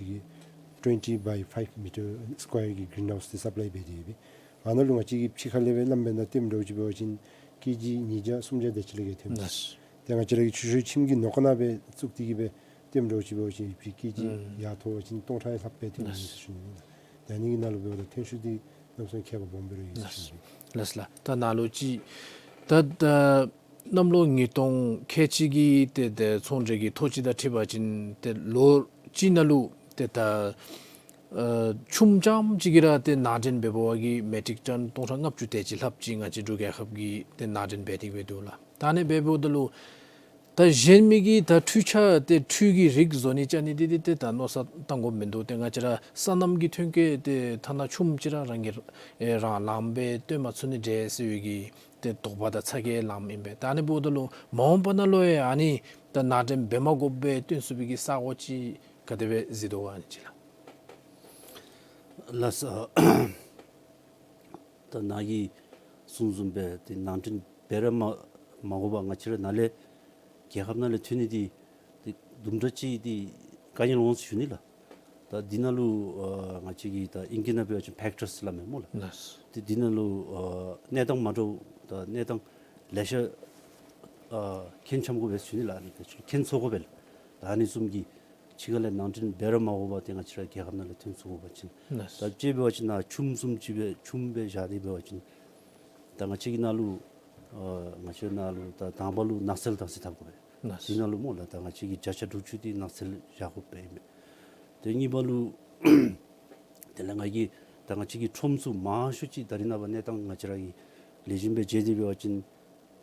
ཀྱི་twenty by five meter square གི་གི་རིན་ཧའུསི་འདི་སབ་ལའི་འབད་དེ་ཡོད་པས། ཨ་ནཱ་ལུ་ང་བཅས་ཀྱིས་ཕྱི་ཁ་ལས་སྦེ་བླམ་བན་ད་སྟོནམ་འདྲཝ་ཅིག་འབད་བ་ཅིན་ཀེ་ཇི་ཉིས་བརྒྱ་སུམ་བརྒྱ་དེ་ཅིག་ལས་བརྒལ་ཐོནམ་མས། ལགས། ཏེ་ང་བཅས་ར་གི་ཆུ་ཤུར་ཁྱིམ་གྱི་ནང་ཁོག་ནང་སྦེ་བཙུགས་ཏེ་གིས་སྦེ་སྟོནམ་འདྲཝ་ཅིག་འབད་བ་ཅིན་ཨེབ་ཅིག་ཀེ་ཇི་ཨུམ་ཡར་མཐོ་བ་ཅིན་སྟོང་ཕྲག་ལྷགཔ་སྦེ་ཐོན་ནི་ཨིན་ཟེར་ཞུ་ནི་ཨིན་ལགས། ཏེ་ཨ་ནི་གི་ནང་ལུ་འབདཝ་ད་ཐོན་ཤུགས་འདི་གནམ་མེད་ས་མེད་ཁྱད་པར་སྦོམ་སྦེ་ར་ཡོད་ཟེར་ཞུ་ནི་ཨིན། ལགས་ལགས། ད་ནཱ་ལུ་ཅིག་ད་ད་གནམ་ལོ་ཉིས་སྟོང་ཁལ་གཅིག་གི་ཏེ་ཏེ་ཚོང་འབྲེལ་གྱི་ཐོ་ཅིག་དང་འཁྲིལ་བ་ཅིན་ཏེ་ལོ་གཅིག་ནང་ལུ་ཏེ་ད་ཨ་ཆུམ་རྐྱངམ་ཅིག་གིས་ར་ཏེ་ནང་འདྲེན་འབད་བ་གིས་མེ་ཊིག་ཊཱན་སྟོང་ཕྲག་ལྔ་བཅུ་དེ་ཅིག་ལྷགཔ་ཅིག་ང་བཅས་འབྲུག་རྒྱལ་ཁབ་ཀྱིས་ཏེ་ནང་འདྲེན་འབད་དེ་འབད་དོ་ལགས། ད་ཨ་ནི་འབདཝ་ད་ལུ་ད་གཞན་མི་གིས་ད་འཕྲུལ་ཆས་ཏེ་འཕྲུལ་གྱི་རིགས་བཟོ་ནི་རྐྱབ་ནི་འདི་འདི་ཏེ་ད་མནོ་བསམ་བཏང་དགོཔ་མིན་འདུག། ཏེ་ང་བཅས་ར་སོ་ནམ་གྱི་ཐོན་སྐྱེད་ཏེ་ཐ་ན་ཆུམ་ཅིག་ར་རང་གིས་ཨེ་རང་ལངམ་སྦེ་སྟོན་མ་ཚུགས་ནི་འདྲས་ཟེར་བའི་གི་ཏེ་དོགས་པ་དང་ཚ་གྱང་ལངམ་ཨིན་པས། ད་ཨ་ནི་འབདཝ་ད་ལུ་མ་འོངས་པ་ནང་ལུ་ཡང་ཨ་ནི་ད་ནང་འདྲེན་འབད་མ་དགོཔ་སྦེ་སྟོན་ཚུགས་པའི་གི་ས་གོ་ཅིག་ག་དེ་སྦེ་གཟིགས་དོ་ག་ཨ་ནི་ཅིག་ལགས། ལགས་སོ། ད་ནཱ་གིས་གསུངས་བཟུམ་སྦེ་ཏེ་ནང་འདྲེན་འབད་ར་མ་མ་དགོ་པར་ང་བཅས་ར་ནཱ་ལས་རྒྱལ་ཁབ་ནང་ལས་ཐོན་ནི་འདི་ཏེ་དུམ་གྲ་ཅིག་འདི་དཀའ་ངལ་འོང་ཟེར་ཞུ་ནི་ལགས། ད་འདི་ནང་ལུ་ཨ་ང་བཅས་ཀྱིས་ད་ཨིང་སྐད་ནང་འབད་བ་ཅིན་ཕེཀ་ཊརསི་སླབ་མས་སྨོ་ལགས། ལགས། ཏེ་འདི་ནང་ལུ་ཨ་གནས་སྟངས་མ་འདྲཝ་ད་གནས་སྟངས་ལེ་ཤ་ཨ་མཁྱེན་འཆམ་དགོ་པས་ཟེར་ཞུ་ནི་ལགས། ཨ་ནི་ད་ཅིག་མཁྱེན་ཚུགས་དགོ་པས་ལགས། ད་ཨ་ནི་བཟུམ་གྱི་ཕྱི་ཁ་ལས་ནང་འདྲེན་འབད་ར་མ་དགོ་པར་ཏེ་ང་བཅས་ར་རྒྱལ་ཁབ་ནང་ལས་ཐོན་ཚུགས་དགོ་པ་ཅིན། ལགས། ད་དཔྱེ་འབད་བ་ཅིན་ནཱ་ཆུམ་བཟུམ་ཅིག་སྦེ་ཆུམ་སྦེ་བཞག་སྟེ་འབད་བ་ཅིན་ད་ང་བཅས་ཀྱི་ནང་ལུ་ཨ་ང་བཅས་ནང་ལུ་ད་དང་པ་ལུ་ནགས་ཚལ་དང་ཟེར་འཐབ་དགོ་པས། ལགས། དེ་ནང་ལུ་སྨོ་ལགས་ད་ང་བཅས་ཀྱི་བརྒྱ་ཆ་དྲུག་ཅུ་འདི་ནགས་ཚལ་བཞག་དགོཔ་ཨིན་པས། ཏེ་གཉིས་པ་ལུ་དེ་ལས་ང་གིས་ད་ང་བཅས་ཀྱི་ཁྲོམ་ཚུ་མང་ཤོས་ཅིག་ད་རིས་ནངས་པ་གནས་སྟངས་ང་བཅས་ར་གིས་ལེགས་ཤོམ་སྦེ་མཇལ་ཏེ་འབད་བ་ཅིན་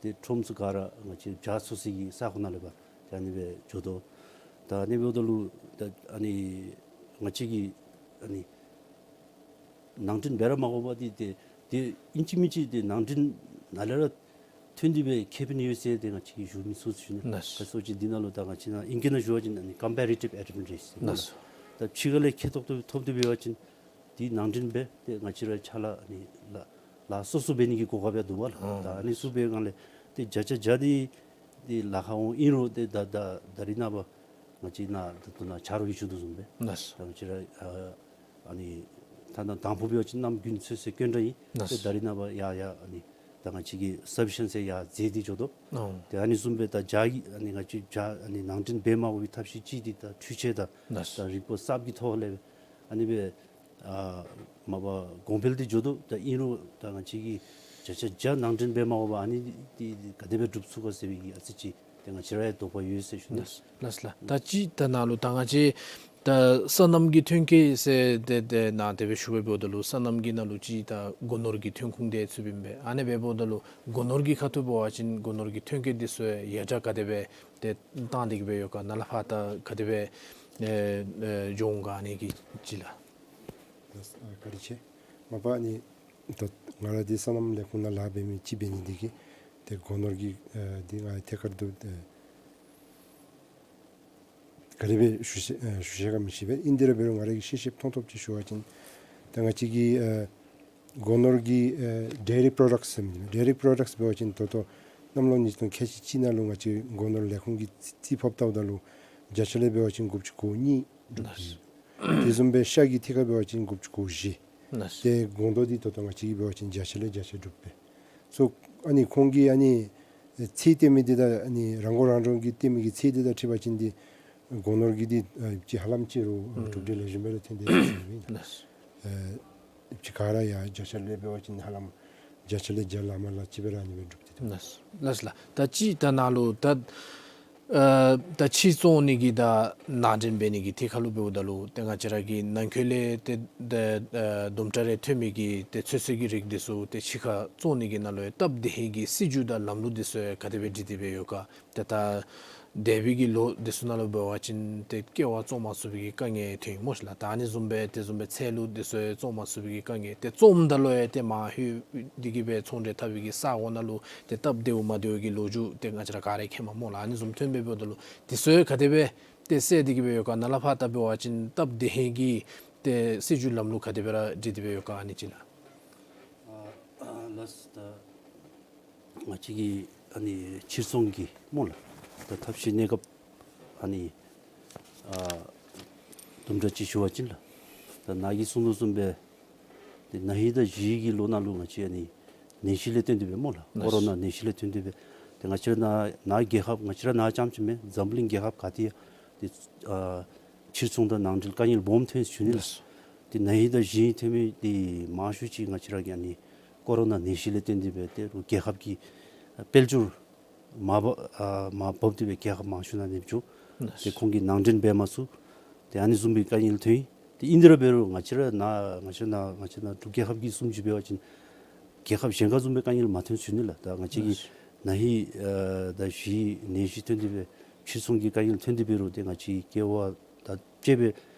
ཏེ་ཁྲོམ་ཚུ་ག་ར་ང་བཅས་བྱཱ་འཚོ་སའི་གི་ས་གོ་ནང་ལས་ཕར་ཏེ་ཨ་ནི་སྦེ་འགྱོ་དོ། ད་ཨ་ནི་འབདཝ་ད་ལུ་ད་ཨ་ནི་ང་བཅས་ཀྱི་ཨ་ནི་ནང་འདྲེན་འབད་ར་མ་དགོ་པར་འདི་ཏེ་ཏེ་ཨིན་ཅི་མིན་ཅི་ཏེ་ནང་འདྲེན་ནཱ་ལས་ར་ཐོན་ཏེ་སྦེ་ཁེ་ཕན་ཡོད་ཟེར་ཏེ་ང་བཅས་ཀྱིས་ཞུ་མི་ཚུགས་ཟེར་ཞུ་ནི། ལགས། ག་ཅི་སྨོ་ཅིག་འདི་ནང་ལུ་ད་ང་བཅས་ནཱ་ཨིང་སྐད་ནང་ཞུ་བ་ཅིན་ཨ་ནི་ཀམ་པེ་རེ་ཊིབ་ཨེཌ་ཝན་ཊེཇ་ཟེར་ལགས། ད་ཕྱི་ཁ་ལས་ཁེ་ཐོག་ཏུ་ཐོབ་སྟེ་འབད་བ་ཅིན་འདི་ནང་འདྲེན་འབད་ཏེ་ང་བཅས་ར་ཕྱག་ལཱ་ཨ་ནི་ལཱ་ལཱ་སོ་སོ་འབད་ནི་གི་གོ་སྐབས་ཡང་འདུག་པ་ལགས། ཨ་ད་ཨ་ནི་ཚུ་འབད་སྒང་ལས་ཏེ་བརྒྱ་ཆ་བརྒྱ་འདི་འདི་ལཱ་ཁག་འོང་། ཨིན་རུང་ཏེ་ད་ད་ད་རིས་ནངས་པ་ང་བཅས་ནཱ་ད་ལྟོ་ནཱ་ཆ་རོགས་ཀྱིས་ཞུ་དོ་བཟུམ་སྦེ་ལགས། ད་ང་བཅས་ར་ཨ་ཨ་ནི་ད་ད་དང་ཕུ་འབད་བ་ཅིན་གནམ་དགུན་ཚོད་ཚོད་སྐྱོན་བྲལ་ཨིན། ལགས། ཏེ་ད་རིས་ནངས་པ་ཡར་ཡར་ཨ་ནི་ད་ང་བཅས་ཀྱིས་སབ་ཕི་ཤེན་སི་ཡར་འཛེགས་ཏེ་འགྱོ་དོ། ཨོ། ཏེ་ཨ་ནི་བཟུམ་སྦེ་ད་བྱཱ་གི་ཨ་ནི་ང་བཅས་བྱཱ་ཨ་ནི་ནང་འདྲེན་འབད་མ་དགོ་པའི་ཐབས་ཤེས་ཅིག་འདི་ད་འཕྲུལ་ཆས་དང་ལགས། ད་རིག་པ་གསརཔ་གི་ཐོག་ལས་ཨ་ནི་སྦེ་ཨ་མ་པ་གོང་འཕེལ་ཏེ་འགྱོ་དོ། ད་ཨིན་རུང་ད་ང་བཅས་ཀྱིས་བརྒྱ་ཆ་བརྒྱ་ནང་འདྲེན་འབད་མ་དགོ་པར་ཨ་ནི་འདི་འདི་ག་དེ་སྦེ་སྒྲུབ་ཚུགས་ག་ཟེར་བའི་གི་ཨ་ཙི་ཅིག་ཏེ་ང་བཅས་ར་ཡང་དོགས་པ་ཡོད་ཟེར་ཞུ་ནི། ལགས་ལགས་ལགས། ད་ཅི་ད་ནཱ་ལུ་ད་ང་བཅས་ད་སོ་ནམ་གྱི་ཐོན་སྐྱེད་ཟེར་ཏེ་ཏེ་ནཱ་དེ་སྦེ་ཞུ་བའི་འབདཝ་ད་ལུ་སོ་ནམ་གྱི་ནང་ལུ་ཅིག་ད་སྒོ་ནོར་གྱི་ཐོན་ཁུངས་དེ་ཚུདཔ་ཨིན་པས། ཨ་ནི་སྦེ་འབདཝ་ད་ལུ་སྒོ་ནོར་གྱི་ཁ་ཐུག་འབད་བ་ཅིན་སྒོ་ནོར་གྱི་ཐོན་སྐྱེད་འདི་ཚུ་ཡང་ཡར་དྲག་ག་དེ་སྦེ་ཏེ་བཏང་སྟེ་གི་སྦེ་ཡོད་ག། ནཱ་ལས་ཕར་ད་ག་དེ་སྦེ་ཨེ་ཨེ་འགྱོ་འོང་ག་ཨ་ནི་གི་ཅིག་ལགས། ལགས་སོ། ཨ་བཀའ་དྲིན་ཆེ། མ་པ་ཨ་ནི་ད་ང་ར་འདི་སོ་ནམ་ལས་ཁུངས་ནང་ལཱ་འབད་མི་ཅིག་འབད་ནི་འདི་གིས་ཏེ་སྒོ་ནོར་གྱི་ཨ་འདི་ང་ཐད་ཀར་དུ་ཨ་ག་དེ་སྦེ་ཞུ་ཤེས་ཨ་ཞུ་ཤེས་ག་མི་ཤེས་པས། ཨིན་དེ་ར་འབད་རུང་ང་ར་གིས་ཤེས་ཤེསཔ་མཐོང་ཐོབ་ཅིག་ཞུ་བ་ཅིན་ད་ང་བཅས་ཀྱི་ཨ་སྒོ་ནོར་གྱི་ཨ་ཌེ་རི་པྲོ་ཌཀཊསི་ཟེར་མི་ཌེ་རི་པྲོ་ཌཀཊསི་འབད་བ་ཅིན་ད་ལྟོ་གནམ་ལོ་ཉིས་སྟོང་ཁལ་གཅིག་གཅིག་ནང་ལུ་ང་བཅས་སྒོ་ནོར་ལས་ཁུངས་ཀྱིས་རྩིས་ཕབ་བལྟཝ་ད་ལུ་བརྒྱ་ཆ་ལས་འབད་བ་ཅིན་དགུ་བཅུ་གོ་གཉིས་འགྲུབ་ཡོད། དེ་བཟུམ་སྦེ་ཤ་གི་ཐད་ཁར་འབད་བ་ཅིན་དགུ་བཅུ་གོ་བཞི། ལགས། ཏེ་སྒོང་རྡོག་འདི་ད་ལྟོ་ང་བཅས་ཀྱིས་འབད་བ་ཅིན་བརྒྱ་ཆ་ལས་བརྒྱ་ཆ་འགྲུབ་པས། སོ་ཨ་ནི་ཁོང་གིས་ཨ་ནི་ཚད་སྟོན་མི་འདི་དང་ཨ་ནི་རང་མགོ་རང་འདྲོངས་ཀྱི་སྟོན་མི་གི་ཚད་འདི་དང་འཁྲིལ་བ་ཅིན་འདི་སྒོ་ནོར་གྱི་འདི་ཨ་ཅིག་ཧ་ལམ་ཅིག་རུང་ཨ་གྲུབ་འབྲས་ལེགས་ཤོམ་སྦེ་ར་ཐོན་དེས་ཟེར་ཞུ་ནི་ཨིན། ལགས། ཨ་ཅིག་ག་ར་ཡང་བརྒྱ་ཆ་ལས་འབད་བ་ཅིན་ཧ་ལམ་བརྒྱ་ཆ་ལས་བརྒྱ་ལས་མར་ལྷག་ཅིག་སྦེ་ར་ཨ་ནི་སྦེ་འགྲུབ་སྟེ་འདུག། ལགས་ལགས་ལགས། ད་ཅི་ད་ནཱ་ལུ་ད་ཨ་ད་ཕྱི་བཙོང་ནི་གི་དང་ནང་འདྲེན་འབད་ནི་གི་ཐད་ཁར་ལུ་འབདཝ་ད་ལུ་ཏེ་ང་བཅས་ར་གི་ནང་འཁོད་ལས་ཏེ་ད་ཨ་དུམ་གྲ་རེ་ཐོན་མི་གི་ཏེ་ཚོད་བསྲེ་གི་རིགས་འདི་ཚུ་ཏེ་ཕྱི་ཁར་བཙོང་ནི་གི་ནང་ལུ་ཡང་སྟབས་བདེ་ཧིང་གི་སྲིད་བྱུས་དང་ལམ་ལུགས་འདི་ཚུ་ཡང་ག་དེ་སྦེ་སྒྲིག་སྟེ་སྦེ་ཡོད་ག། ཏེ་ད་ འདས་པའི་གི་ལོ་འདི་ཚུ་ནང་ལུ་འབད་བ་ཅིན་ཏེ་ཀེ་བ་བཙོང་མ་ཚུགས་པའི་གི་དཀའ་ངལ་ཐོན་ཡི་སྨོ་ཤིག་ལགས། ད་ཨ་ནི་བཟུམ་སྦེ་དེ་བཟུམ་སྦེ་ཚལ་ལུ་འདི་ཚུ་བཙོང་མ་ཚུགས་པའི་གི་དཀའ་ངལ། ཏེ་བཙོངམ་ད་ལུ་ཡང་ཏེ་མར་ལྷོད་དེ་གིས་སྦེ་ཚོང་འབྲེལ་འཐབ་པའི་གི་ས་གོ་ནང་ལུ་ཏེ་སྟབས་བདེཝ་མ་བདེཝ་གི་ལོ་རྒྱུས་ཏེ་ང་བཅས་ར་ག་ར་མཁྱེནམ་སྨོ་ལགས། ཨ་ནི་བཟུམ་ཐོན་སྦེ་འབདཝ་ད་ལུ་འདི་ཚུ་ག་དེ་སྦེ་ཏེ་སེལ་ཏེ་གིས་སྦེ་ཡོད་ག། ནཱ་ལས་ཕར་ད་འབད་བ་ཅིན་སྟབས་བདེ་ཧེང་གི་ཏེ་སྲིད་བྱུས་ལམ་ལུགས་ག་དེ་སྦེ་ར་སྒྲིག་སྟེ་སྦེ་ཡོད་ག། ཨ་ནི་ཅིག་ལགས། ཨ་ལགས་ད་ང་བཅས་ཀྱི་ཨ་ནི་ཕྱིར་ཚོང་གི་སྨོ་ལགས། ད་ཐབས་ཤེས་གནས་སྐབས་ཨ་ནི་ཨ་དུམ་གྲ་ཅིག་ཞུ་བ་ཅིན་ལགས། ད་ནཱ་གིས་གསུང་དོ་བཟུམ་སྦེ་ཏེ་ན་ཧིང་དང་བཞི་གི་ལོ་ནང་ལུ་ང་བཅས་ཨ་ནི་ནད་གཞི་ལས་བརྟེན་ཏེ་སྦེ་སྨོ་ལགས། ལགས། ཀོ་རོ་ན་ནད་གཞི་ལས་བརྟེན་ཏེ་སྦེ་ཏེ་ང་བཅས་ར་ནཱ་ནཱ་རྒྱལ་ཁབ་ང་བཅས་ར་ནཱ་རྐྱངམ་ཅིག་མེན་འཛམ་བུ་གླིང་རྒྱལ་ཁབ་ག་ཏེ་ཡང་ཏེ་ཨ་ཕྱིར་ཚོང་དང་ནང་འབྲེལ་དཀའ་ངལ་སྦོམ་ཐོན་ཞུ་ནི་ལགས། ལགས། ཏེ་ན་ཧིང་དང་བཞི་ཐོན་མི་འདི་མང་ཤོས་ཅིག་ང་བཅས་ར་གི་ཨ་ནི་ཀོ་རོ་ན་ནད་གཞི་ལས་བརྟེན་ཏེ་སྦེ་ཏེ་རུང་རྒྱལ་ཁབ་ཀྱི་དཔལ་འབྱོར་མར་བབ་ཨ་མར་བབས་ཏེ་སྦེ་རྒྱལ་ཁབ་མང་ཤོས་ནང་ནེམ་ཅུ་ལགས། ཏེ་ཁོང་གིས་ནང་འདྲེན་འབད་མ་ཚུགས། ཏེ་ཨ་ནི་བཟུམ་སྦེ་དཀའ་ངལ་ཐོན་ཡི། ཏེ་ཨིན་དེ་ར་འབད་རུང་ང་བཅས་ར་ནཱ་ང་བཅས་ནཱ་ང་བཅས་ནཱ་འབྲུག་རྒྱལ་ཁབ་ཀྱི་བཟུམ་ཅིག་འབད་བ་ཅིན་རྒྱལ་ཁབ་གཞན་ཁར་བཟུམ་སྦེ་དཀའ་ངལ་མ་ཐོན་ཞུ་ནི་ལགས། ད་ང་བཅས་ཀྱི་ལགས། ན་ཧིང་ཨ་དང་བཞི་ནད་གཞི་ཐོན་ཏེ་སྦེ་ཕྱིར་ཚོང་གི་དཀའ་ངལ་ཐོན་ཏེ་འབད་རུང་ཏེ་ང་བཅས་ཀེ་བ་དང་བཅས་པའི་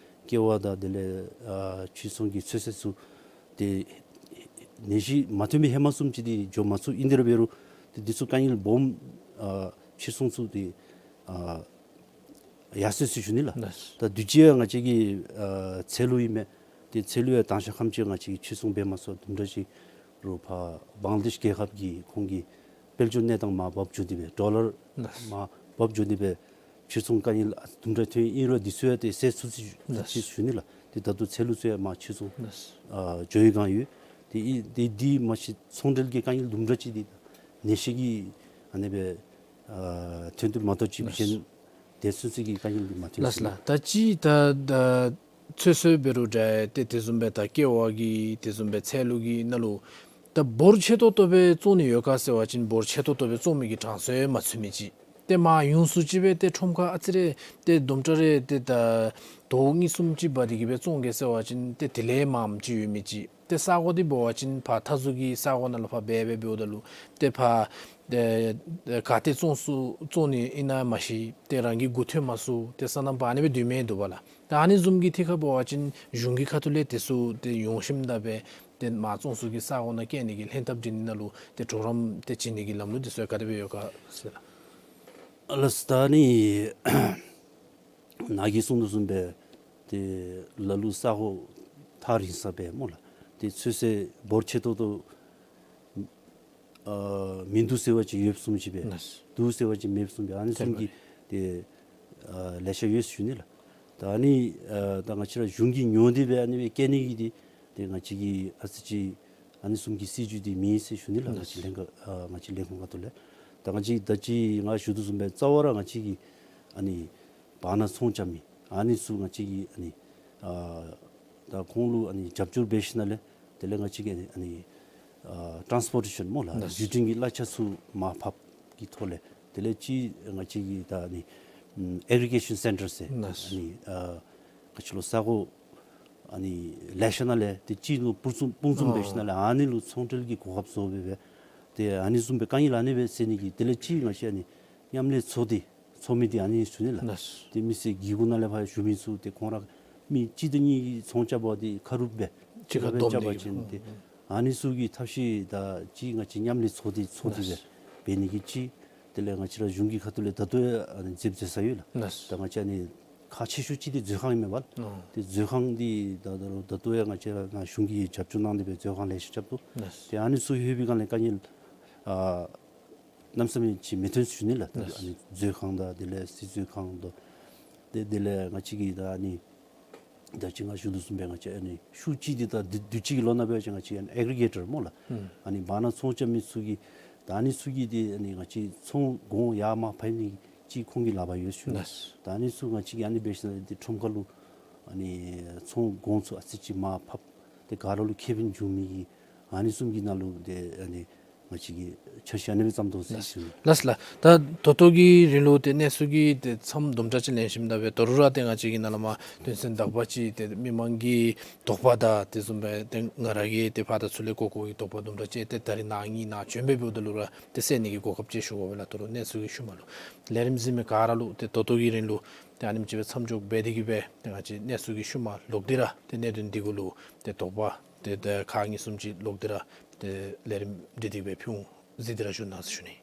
ཀེ་བ་དང་དེ་ལས་ཨ་ཕྱིར་ཚོང་གི་ཚོད་བསྲེ་ཚུ་ཏེ་ནད་གཞི་མ་ཐོན་པའི་ཧེ་མ་བཟུམ་ཅིག་འདི་འགྱོ་མ་ཚུགས། ཨིན་དེ་ར་འབད་རུང་ཏེ་འདི་ཚུ་དཀའ་ངལ་སྦོམ་ཨ་ཕྱིར་ཚོང་ཚུ་ཏེ་ཨ་ཡར་སོ་ཡི་ཟེར་ཞུ་ནི་ལགས། ལགས། ད་དུས་ཅི་ཡང་ང་བཅས་ཀྱི་ཨ་ཚལ་ལུ་ཨིན་མས། ཏེ་ཚལ་ལུ་ཡང་དང་ཤ་ཁམ་ཅིག་ང་བཅས་ཀྱིས་ཕྱིར་ཚོང་འབད་མ་ཚུགས། དུམ་གྲ་ཅིག་རུང་ཕར་བང་ལ་དེཤ་རྒྱལ་ཁབ་ཀྱི་ཁོང་གི་དཔལ་འབྱོར་གནས་སྟངས་མར་བབས་འགྱོ་སྟེ་སྦེ་ཌོ་ལར་ལགས། མར་བབས་འགྱོ་སྟེ་སྦེ་ཕྱིར་ཚོང་དཀའ་ངལ་ཨ་དུམ་གྲ་ཐོན་ཨིན་རུང་འདི་ཚུ་ཡང་ཏེ་སེལ་ཚུགས་ཅི་ལགས། ཅི་ཞུ་ནི་ལགས། ཏེ་ད་ལྟོ་ཚལ་ལུ་ཚུ་ཡང་མར་ཕྱིར་ཚོང་ལགས། ཨ་འགྱོ་བའི་སྒང་ཡོད། ཏེ་ཨི་ཏེ་འདི་མ་གཞི་ཚོང་འབྲེལ་གྱི་དཀའ་ངལ་དུམ་གྲ་ཅིག་འདི་ནད་གཞི་གིས་ཨ་ནི་སྦེ་ཨ་ཐོན་ཏེ་མ་གཏོགས་ཅིག་ལགས། གཞན་དེ་ཚུན་ཚོད་ཀྱི་དཀའ་ངལ་འདི་མ་ཐོན་ལགས་ཟེར་ལགས། ད་ཅི་ད་ད་ཚོད་བསྲེ་འབད་རུང་འདྲ་ཏེ་དེ་བཟུམ་སྦེ་ད་ཀེ་བ་གི་དེ་བཟུམ་སྦེ་ཚལ་ལུ་གི་ནང་ལུ་ད་འབོར་ཆེ་ཏོག་ཏོ་སྦེ་བཙོང་ནི་ཡོད་ག་ཟེར་བ་ཅིན་འབོར་ཆེ་ཏོག་ཏོ་སྦེ་བཙོང་མི་གི་གྲངས་སུ་ཡང་མ་ཚུད་མི་ཅིག། ཏེ་མར་ཡོངས་སུ་ཅིག་སྦེ་ཏེ་ཁྲོམ་ཁར་ཨ་ཙི་རེ་ཏེ་དུམ་གྲ་རེ་ཏེ་ད་དོ་གཉིས་གསུམ་ཅིག་འབག་སྟེ་གིས་སྦེ་བཙོང་གེ་ཟེར་བ་ཅིན་ཏེ་དེ་ལས་མངམ་ཅིག་ཡོད་མི་ཅིག། ཏེ་ས་གོ་འདི་འབད་བ་ཅིན་ཕར་མཐའ་ཟུར་གྱི་ས་གོ་ནང་ལུ་ཕར་འབད་སྦེ་འབདཝ་ད་ལུ་ཏེ་ཕར་ཏེ་ག་ཏེ་བཙོང་ཚུགས་བཙོང་ནི་ཨིན་ན་མ་ཤེས། ཏེ་རང་གི་མགུ་ཐོན་མ་ཚུགས། ཏེ་སོ་ནམ་པ་ཨ་ནི་སྦེ་སྡོད་མི་འདུག་པ་ལགས། ད་ཨ་ནི་བཟུམ་གྱི་ཐད་ཁར་འབད་བ་ཅིན་གཞུང་གི་ཁ་ཐུག་ལས་དེ་ཚུ་ཏེ་ཡོང་ཞིནམ་ད་སྦེ་ཏེ་མར་བཙོང་ཚུགས་ཀྱི་ས་གོ་ནང་བསྐྱལ་ནི་གི་ལྷན་ཐབས་སྒྲིག་ནི་ནང་ལུ་ཏེ་གྲོགས་རམ་ཏེ་བྱིན་ནི་གི་ལམ་ལུགས་དེ་ཚུ་ག་དེ་སྦེ་ཡོད་ག་ཟེར་ལགས། ཨ་ལགས་ད་ནི་ནཱ་གིས་གསུང་དོ་བཟུམ་སྦེ་ཏེ་ལ་ལུ་ས་གོ་ཐག་རིང་ས་སྦེ་སྨོ་ལགས། ཏེ་ཚོད་བསྲེ་འབོར་ཆེ་ཏོག་ཏོ་ཨ་མིན་འདུག་ཟེར་བ་ཅིན་ཡོདཔ་བཟུམ་ཅིག་སྦེ། ལགས། འདུག་ཟེར་བ་ཅིན་མེདཔ་བཟུམ་སྦེ་ཨ་ནི་བཟུམ་གྱི་ཏེ་ཨ་ལེ་ཤ་ཡོད་ཟེར་ཞུ་ནི་ལགས། ད་ཨ་ནི་ཨ་ད་ང་བཅས་ར་གཞུང་གིས་ཉོ་སྟེ་སྦེ་ཨ་ནི་སྦེ་བསྐྱལ་ནི་གི་འདི་ཏེ་ང་བཅས་ཀྱི་ཨ་ཙི་ཅིག་ཨ་ནི་བཟུམ་གྱི་སྲིད་བྱུས་འདི་མེད་ཟེར་ཞུ་ནི་ལགས། ང་བཅས་ལས་ཁང་ཨ་ང་བཅས་ལས་ཁུངས་ཁ་ཐུག་ལས། ད་ང་བཅས་ད་ཅི་ང་ཞུ་དོ་བཟུམ་སྦེ་རྩ་བ་ར་ང་བཅས་ཀྱི་ཨ་ནི་བར་ན་ཚོང་རྐྱབ་མི་ཨ་ནི་ཚུ་ང་བཅས་ཀྱིས་ཨ་ནི་ཨ་ད་ཁོང་ལུ་ཨ་ནི་རྒྱབ་སྐྱོར་འབད་ཞིནམ་ལས་དེ་ལས་ང་བཅས་ཀྱིས་ཨ་ནི་ཨ་ཊཱནསི་པོར་ཊེ་ཤཱན་སྨོ་ལགས། ལགས། བརྒྱུད་འཕྲིན་གྱི་གླ་ཆ་ཚུ་མར་ཕབ་ཀྱི་ཐོག་ལས་དེ་ལས་ཅིག་ང་བཅས་ཀྱིས་ད་ཨ་ནི་ཨེག་རི་གེ་ཤཱན་སེན་ཊར་ཟེར། ལགས། ཨ་ནི་ཨ་ག་ཅི་ལོ་ས་གོ་ཨ་ནི་ལེ་ཤ་ནང་ལས་ཏེ་གཅིག་ལུ་སྤུངས་འཛོམས་སྤུངས་འཛོམས་འབད་ཞིནམ་ལས་ཨ་ནི་ལུ་ཚོང་འབྲེལ་གྱི་གོ་སྐབས་བཟོ་སྦེ་སྦེ་ཏེ་ཨ་ནི་བཟུམ་སྦེ་དཀའ་ངལ་ཨ་ནི་སྦེ་སེལ་ནི་གི་དེ་ལས་ཅིག་ང་བཅས་ཨ་ནི་མཉམ་ལས་ཚོགས་སྡེ་ཚོགས་མི་འདི་ཨ་ནི་ཞུ་ནི་ལགས། ལགས། ཏེ་མི་སེར་གྱི་གུ་ནང་ལས་ཕར་ཞུ་མི་ཚུ་ཏེ་ཁོང་ར་མི་གཅིག་དང་གཉིས་ཀྱིས་ཚོང་རྐྱབ་པ་འདི་ཁ་རུབ་སྦེ་གཅིག་ཁར་བསྡོམས་ཏེ་རྐྱབ་པ་ཅིན་ཏེ་ཨ་ནི་ཚུ་གི་ཐབས་ཤེས་ད་ཅིག་ང་བཅས་མཉམ་ལས་ཚོགས་སྡེ་ཚོགས་སྡེ་སྦེ་འབད་ནི་གི་ཅིག། དེ་ལས་ང་བཅས་ར་གཞུང་གི་ཁ་ཐུག་ལས་ད་ལྟོ་ཡང་ཨ་ནི་མཛདཔ་མཛད་ས་ཡོད་ལགས། ལགས། ད་ང་བཅས་ཨ་ནི་ཁག་ཆེ་ཤོས་ཅིག་འདི་མཛོད་ཁང་ཨིན་མས་པ། ཨོ། ཏེ་མཛོད་ཁང་འདི་ད་ད་ད་ལྟོ་ཡང་ང་བཅས་ར་ནཱ་གཞུང་གིས་རྒྱབ་སྐྱོར་གནང་སྟེ་སྦེ་མཛོད་ཁང་ལེ་ཤ་རྐྱབ་དོ། ལགས། ཏེ་ཨ་ནི་ཚུ་ལྷོད་པའི་སྒང་ལས་དཀའ་ངལ་ཨ་གནམ་མེད་ས་མེད་ཅིག་མི་ཐོན་ཟེར་ཞུ་ནི་ལགས། ལགས། ཨ་ནི་མཛོད་ཁང་དང་དེ་ལས་སྲིད་མཛོད་ཁང་དང་ཏེ་དེ་ལས་ང་བཅས་ཀྱི་ད་ཨ་ནི་ད་ཅི་ང་ཞུ་དོ་བཟུམ་སྦེ་ང་བཅས་ཨ་ནི་ཤུགས་ཅིག་འདི་ད་དུས་དུས་ཅི་གི་ལོ་ནང་འབད་བ་ཅིན་ང་བཅས་ཨ་ནི་ཨེག་རི་གེ་ཊར་སྨོ་ལགས། ཨུམ། ཨ་ནི་བར་ན་ཚོང་རྐྱབ་མི་ཚུ་གིས་ད་ཨ་ནི་ཚུ་གིས་འདི་ཨ་ནི་ང་བཅས་ཚོང་གོང་ཡར་མར་ཕབ་ནི་ཅིག་ཁོང་གི་ལག་པར་ཡོད་ཟེར་ཞུ་ནི། ལགས། ད་ཨ་ནི་ཚུ་ང་བཅས་ཀྱིས་ཨ་ནི་འབད་ཞིནམ་ལས་འདི་ཁྲོམ་ཁ་ལུ་ཨ་ནི་ཚོང་གོང་ཚུ་ཨ་ཙི་ཅིག་མར་ཕབ་སྟེ་ག་ར་ལུ་ཁེ་ཕན་འབྱུང་མི་གི་ཨ་ནི་བཟུམ་གྱི་ནང་ལུ་འདི་ཨ་ནི་ ང་བཅས་ཀྱིས་འཆར་གཞི་ཨ་ནི་སྦེ་བརྩམས་དོ་ཟེར་ཞུ་ནི། ལགས་ལགས། ད་ད་ལྟོ་གི་རིང་ལུ་ཏེ་གནས་ཚུལ་གྱི་ཏེ་མཚམས་དུམ་གྲ་ཅིག་ལེན་ཞིནམ་ད་སྦེ་ད་རུང་ར་ཏེ་ང་བཅས་ཀྱིས་ནཱ་ལས་མར་དོན་ཚན་དག་པ་ཅིག་ཏེ་མི་མང་གི་དོགས་པ་དང་དེ་བཟུམ་སྦེ་ཏེ་ང་ར་གི་ཏེ་ཕར་དང་ཚུར་ལས་གོ་གོ་བའི་དོགས་པ་དུམ་གྲ་ཅིག་ཏེ་ད་རིས་ནཱ་ངེའི་ནཱ་བྱོན་སྦེ་འབདཝ་ད་ལུ་ར་ཏེ་སེལ་ནི་གི་གོ་སྐབས་ཅིག་ཞུ་དགོ་པས་ལགས། ད་རུང་གནས་ཚུལ་གྱི་ཤུལ་མ་ལུ་ལས་རིམ་གཟིགས་མི་ག་ར་ལུ་ཏེ་ད་ལྟོ་གི་རིང་ལུ་ཏེ་ཨ་ནེམ་ཅིག་སྦེ་མཚམས་འཇོག་འབད་དེ་གིས་སྦེ་ཏེ་ང་བཅས་གནས་ཚུལ་གྱི་ཤུལ་མ་ལོག་སྟེ་ར་ཏེ་གནད་དོན་འདི་གུ་ལུ་ཏེ་དོགས་པ་ཏེ་ཏེ་ཁག་གཉིས་གསུམ་ཅིག་ལོག་སྟེ་ར་ཏེ་ལས་རིམ་འདི་དེ་སྦེ་ཕུལ་འོང་ཟེར་དེ་ར་ཞུ་གནང་ཟེར་ཞུ་ནི།